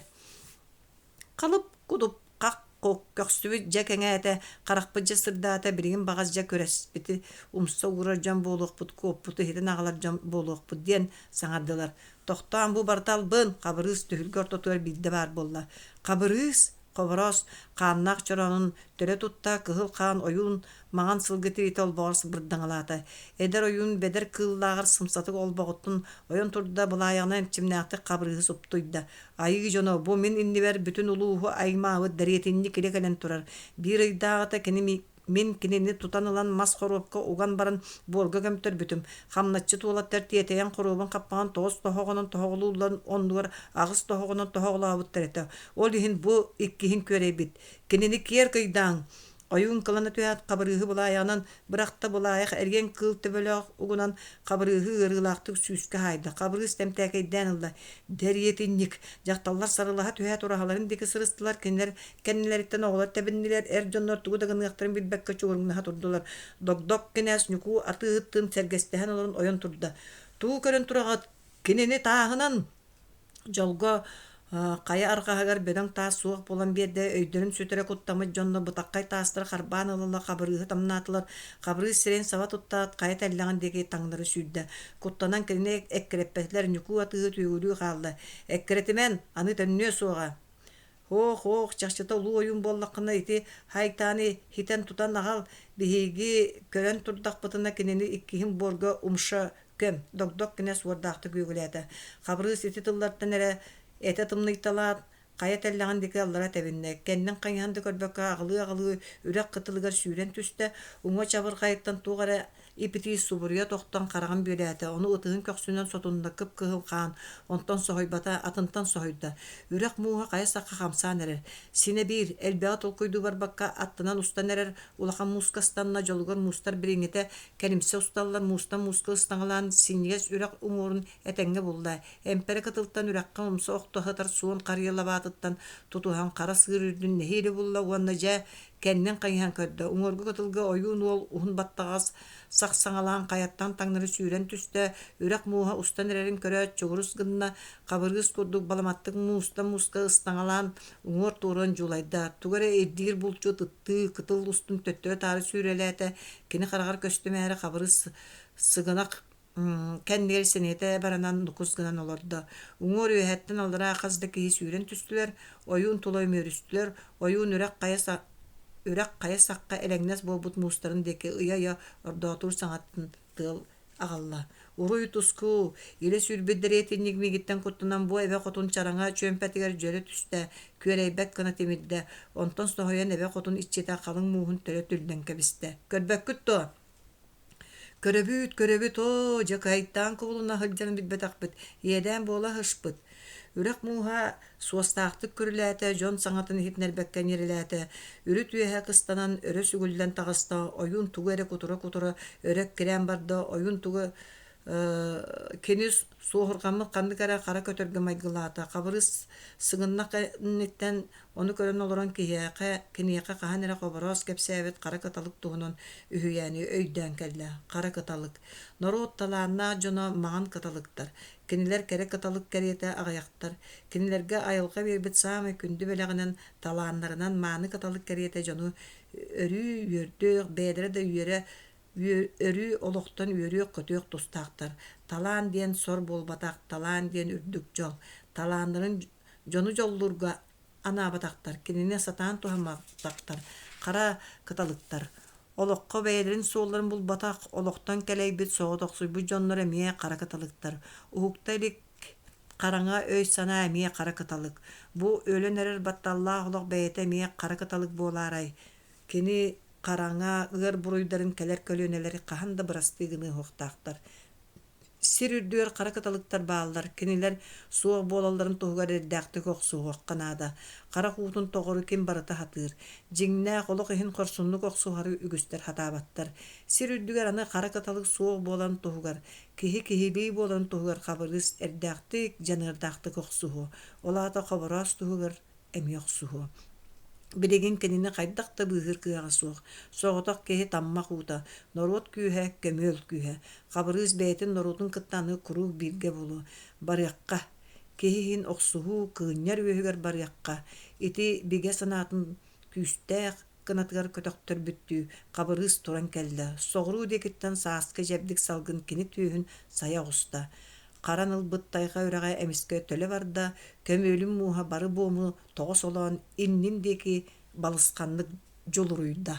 Халып-кудуп, хах-хук, көхсүбүт дьэ кэҥээтэ, харахпыт дьэ сырдаата, билигин баҕас дьэ күрэспити умса уурар дьон буолуохпут, куоппуту иһитин аҕалар дьон буолуохпут диэн саҥардылар. Тохтоон бу барыта албын, Хабырыыс түһүлгэ ортотугар биирдэ баар буолла. Хабырыыс, Хобороос хааннаах чороонун төлө тутта, кыһыл хаан ойуун маҥан сылгы тириитэ олбоҕор бырдаҥалаата. Эдэр ойуун бэдэр кыыллааҕар сымсатык олбоҕуттан ойон турда, былаайаҕынан эрчимнээхтик хабырыыһы суптуйда. Айыы дьоно, бу мин иннибэр бүтүн улууһу аймаабыт дэриэтинньик илэ кэлэн турар. Биир ыйдааҕыта кини мин кинини тутан ылан мас хоруопка уган баран буорга көмтөрбүтүм. Хамначчыт уолаттар тиэтэйэн хоруобун хаппаҕын тоҕус тоһоҕонон тоһоҕолуулларын оннугар аҕыс тоһоҕонон тоһоҕолообуттар этэ. Ол иһин бу иккиһин күөрэйбит. Кинини киэр кыйдааҥ! Ойуун кылана түһээт Хабырыыһы былаайаҕынан бырахта, былаайах эриэн кыыл төбөлөөх угунан Хабырыыһы ыарыылаахтык сүүскэ хаайда. Хабырыыс тэмтээкэйдээн ылла. Дэриэтинньик! Дьахталлар сарылаһа түһээт ураһаларын диэки сырыстылар, кинилэр кэннилэриттэн оҕолор тэбиннилэр, эр дьоннор тугу да гыныахтарын билбэккэ чугуруҥнаһа турдулар. Догдок кинээс Ньукуу атыыһыттыын сэргэстэһэн олорон ойон турда. Тугу көрөн тураҕыт? Кинини тааһынан! Дьолго, хайа арҕаһыгар бөдөҥ таас суох буолан биэрдэ, өйдөрүн сүтэрэ куттаммыт дьонно бытаххай таастары харбаан ыла-ыла Хабырыыһы тамнаатылар. Хабырыыс сирэйин саба туттаат, хайа тэллэҕин диэки таҥнары сүүрдэ. Куттанан кинини эккирэппэтилэр, Ньукуу атыыһы түөгүлүү хаалла. «Эккирэтимэн, аны төннүө суоҕа!» Һоох-һоох, чахчыта улуу ойуун буоллаххына ити Һайтааны хитэн-тутан аҕал, биһиги көрөн турдахпытына кинини иккиһин буорга умша көм, догдок гына суордаахтык үөгүлээтэ. Хабырыыс ити тыллартан эрэ этэ тымныйталаат, хайа тэллэҕин диэки аллара тэбиннэ. Кэннин хайыһан да көрбөккө аҕылыы-аҕылыы үрэх кытылыгар сүүрэн түстэ, уҥа чабырҕайыттан туох эрэ Ипитии субуруйа тохтон хараҕын бүөлээтэ, ону ытыһын көхсүнэн сотунна кып-кыһыл хаан, онтон соһуйбата, атынтан соһуйда. Үрэх мууһа хайа сахха хамсаан эрэр. Синэ биир, элбэҕи толкуйдуу барбакка, аттынан устан эрэр улахан мууска ыстанна, дьолугар муустар билиҥҥитэ кэлимсэ усталлар, муустан мууска ыстаҥалаан, синньигэс үрэх уҥуорун этэҥҥэ булла. Эмпэрэ кытылтан үрэххэ умса охто сытар суон харыйа лабаатыттан тутуһан хара сыыр үрдүн нэһиилэ булла уонна дьэ Кэннин хайыһан көрдө, уҥуоргу кытылга ойуун уол уһун баттаҕас сахсаҥалаан хайаттан таҥнары сүүрэн түстэ, үрэх мууһа устан эрэрин көрөөт чугурус гынна, хабырыыс курдук баламаттык муустан мууска ыстаҥалаан уҥуор туоруон дьулайда, тугу эрэ ирдиир булчут ыттыы кытыл устун төттөрү-таары сүүрэлээтэ, кини хараҕар көстүмээри Хабырыыс сыгынах Кэннигэр сэниэтэ баранан нукус гынан олордо. Уҥуор үөһэттэн аллараа хас да киһи сүүрэн түстүлэр, ойуун тула үмүөрүстүлэр, ойуун үрэх хайа үрэх хайа сахха элэҥнэс буолбут муустарын диэки ыйа-ыйа ордоотуур саҥатын тыал аҕалла. Уруй-туску, илэ сүүрбүт дэриэтинньик миигиттэн куттанан бу эбэ хотун чараҥа чүөмпэтигэр дьөлө түстэ, күөрэйбэт гына тимирдэ, онтон соһуйан эбэ хотун иччитэ халыҥ мууһун төлө түллэн кэбистэ. Көрбөккүт дуо? Көрөбүт, көрөбүт, оо, дьэ кыайтаан кубулуна сылдьарын билбэтэхпит, иэдээн буола сыспыт. Үрэх мууһа суостаахтык күрүлээтэ, дьон саҥатын иһитиннэрбэккэ ньирилээтэ. Үрүт үөһэ кыстанан, өрө сүгүллэн таҕыста, ойуун тугу эрэ кутура-кутура өрө эккирээн барда, ойуун тугу кини суоһурҕаммыт ханнык эрэ хара көтөргө майгылаата. Хабырыыс сыгыннах инниттэн Ону көрөн олорон киһиэхэ, киниэхэ хаһан эрэ Хобороос кэпсээбит хара кыталык туһунан үһүйээни өйдөөн кэллэ. Хара кыталык. Норуот талааннаах дьоно маҥан кыталыктар. Кинилэр кэрэ кыталык кэриэтэ аҕыйахтар. Кинилэргэ айылҕа биэрбит саамай күндү бэлэҕинэн, талааннарынан мааны кыталык кэриэтэ дьону өрүү үөрдүөх, бэйэлэрэ да үөрэ Өрүү олохтон үөрүөх-көтүөх тустаахтар. Талаан диэн сор буолбатах, талаан диэн үрдүк дьол. Талааннарын дьону дьоллуурга анаабатахтар, кинини сатаан туһамматахтар, хара кыталыктар. Олоххо бэйэлэрин суолларын булбатах, олохтон кэлэйбит, соҕотохсуйбут дьоннор эмиэ хара кыталыктар. Уһукта илик хараҥа өй-санаа эмиэ хара кыталык. Бу өлөн эрэр батталлаах олох бэйэтэ эмиэ хара кыталык буолаарай? Кини хараҥа, ыар буруйдарын кэлэр көлүөнэлэри хаһан да бырастыы гыныа суохтаахтар. Сир үрдүгэр хара кыталыктар бааллар, кинилэр суох буолалларын туһугар эрдээхтик охсуһуохха наада. Харах уутун тоҕору ким барыта сатыыр. Дьиҥнээх олох иһин хорсуннук охсуһары үгүстэр сатаабаттар. Сир үрдүгэр аны хара кыталык суох буоларын туһугар, киһи киһилии буоларын туһугар Хабырыыс эрдээхтик, дьаныардаахтык охсуһуо. Ол аата Хобороос туһугар эмиэ охсуһуо. Билигин кинини хайдах да быыһыыр кыаҕа суох. Соҕотох киһи таммах уута, норуот күүһэ, көмүөл күүһэ. Хабырыыс бэйэтин норуотун кытта аны куруук бииргэ буолуо. Барыахха. Киһи иһин охсуһуу кыынньар үөһүгэр барыахха. Ити бигэ санаатын күүстээх кынатыгар көтөхтөрбүттүү Хабырыыс туран кэллэ. Соҕуруу диэкиттэн сааскы дьэбдик салгын кини түөһүн сайа оҕуста. Харан ылбыт тайҕа үрэҕэ эмискэ төлө барда, көмүөлүн мууһа бары буому тоҕо солоон иннин диэки балысханнык дьулуруйда.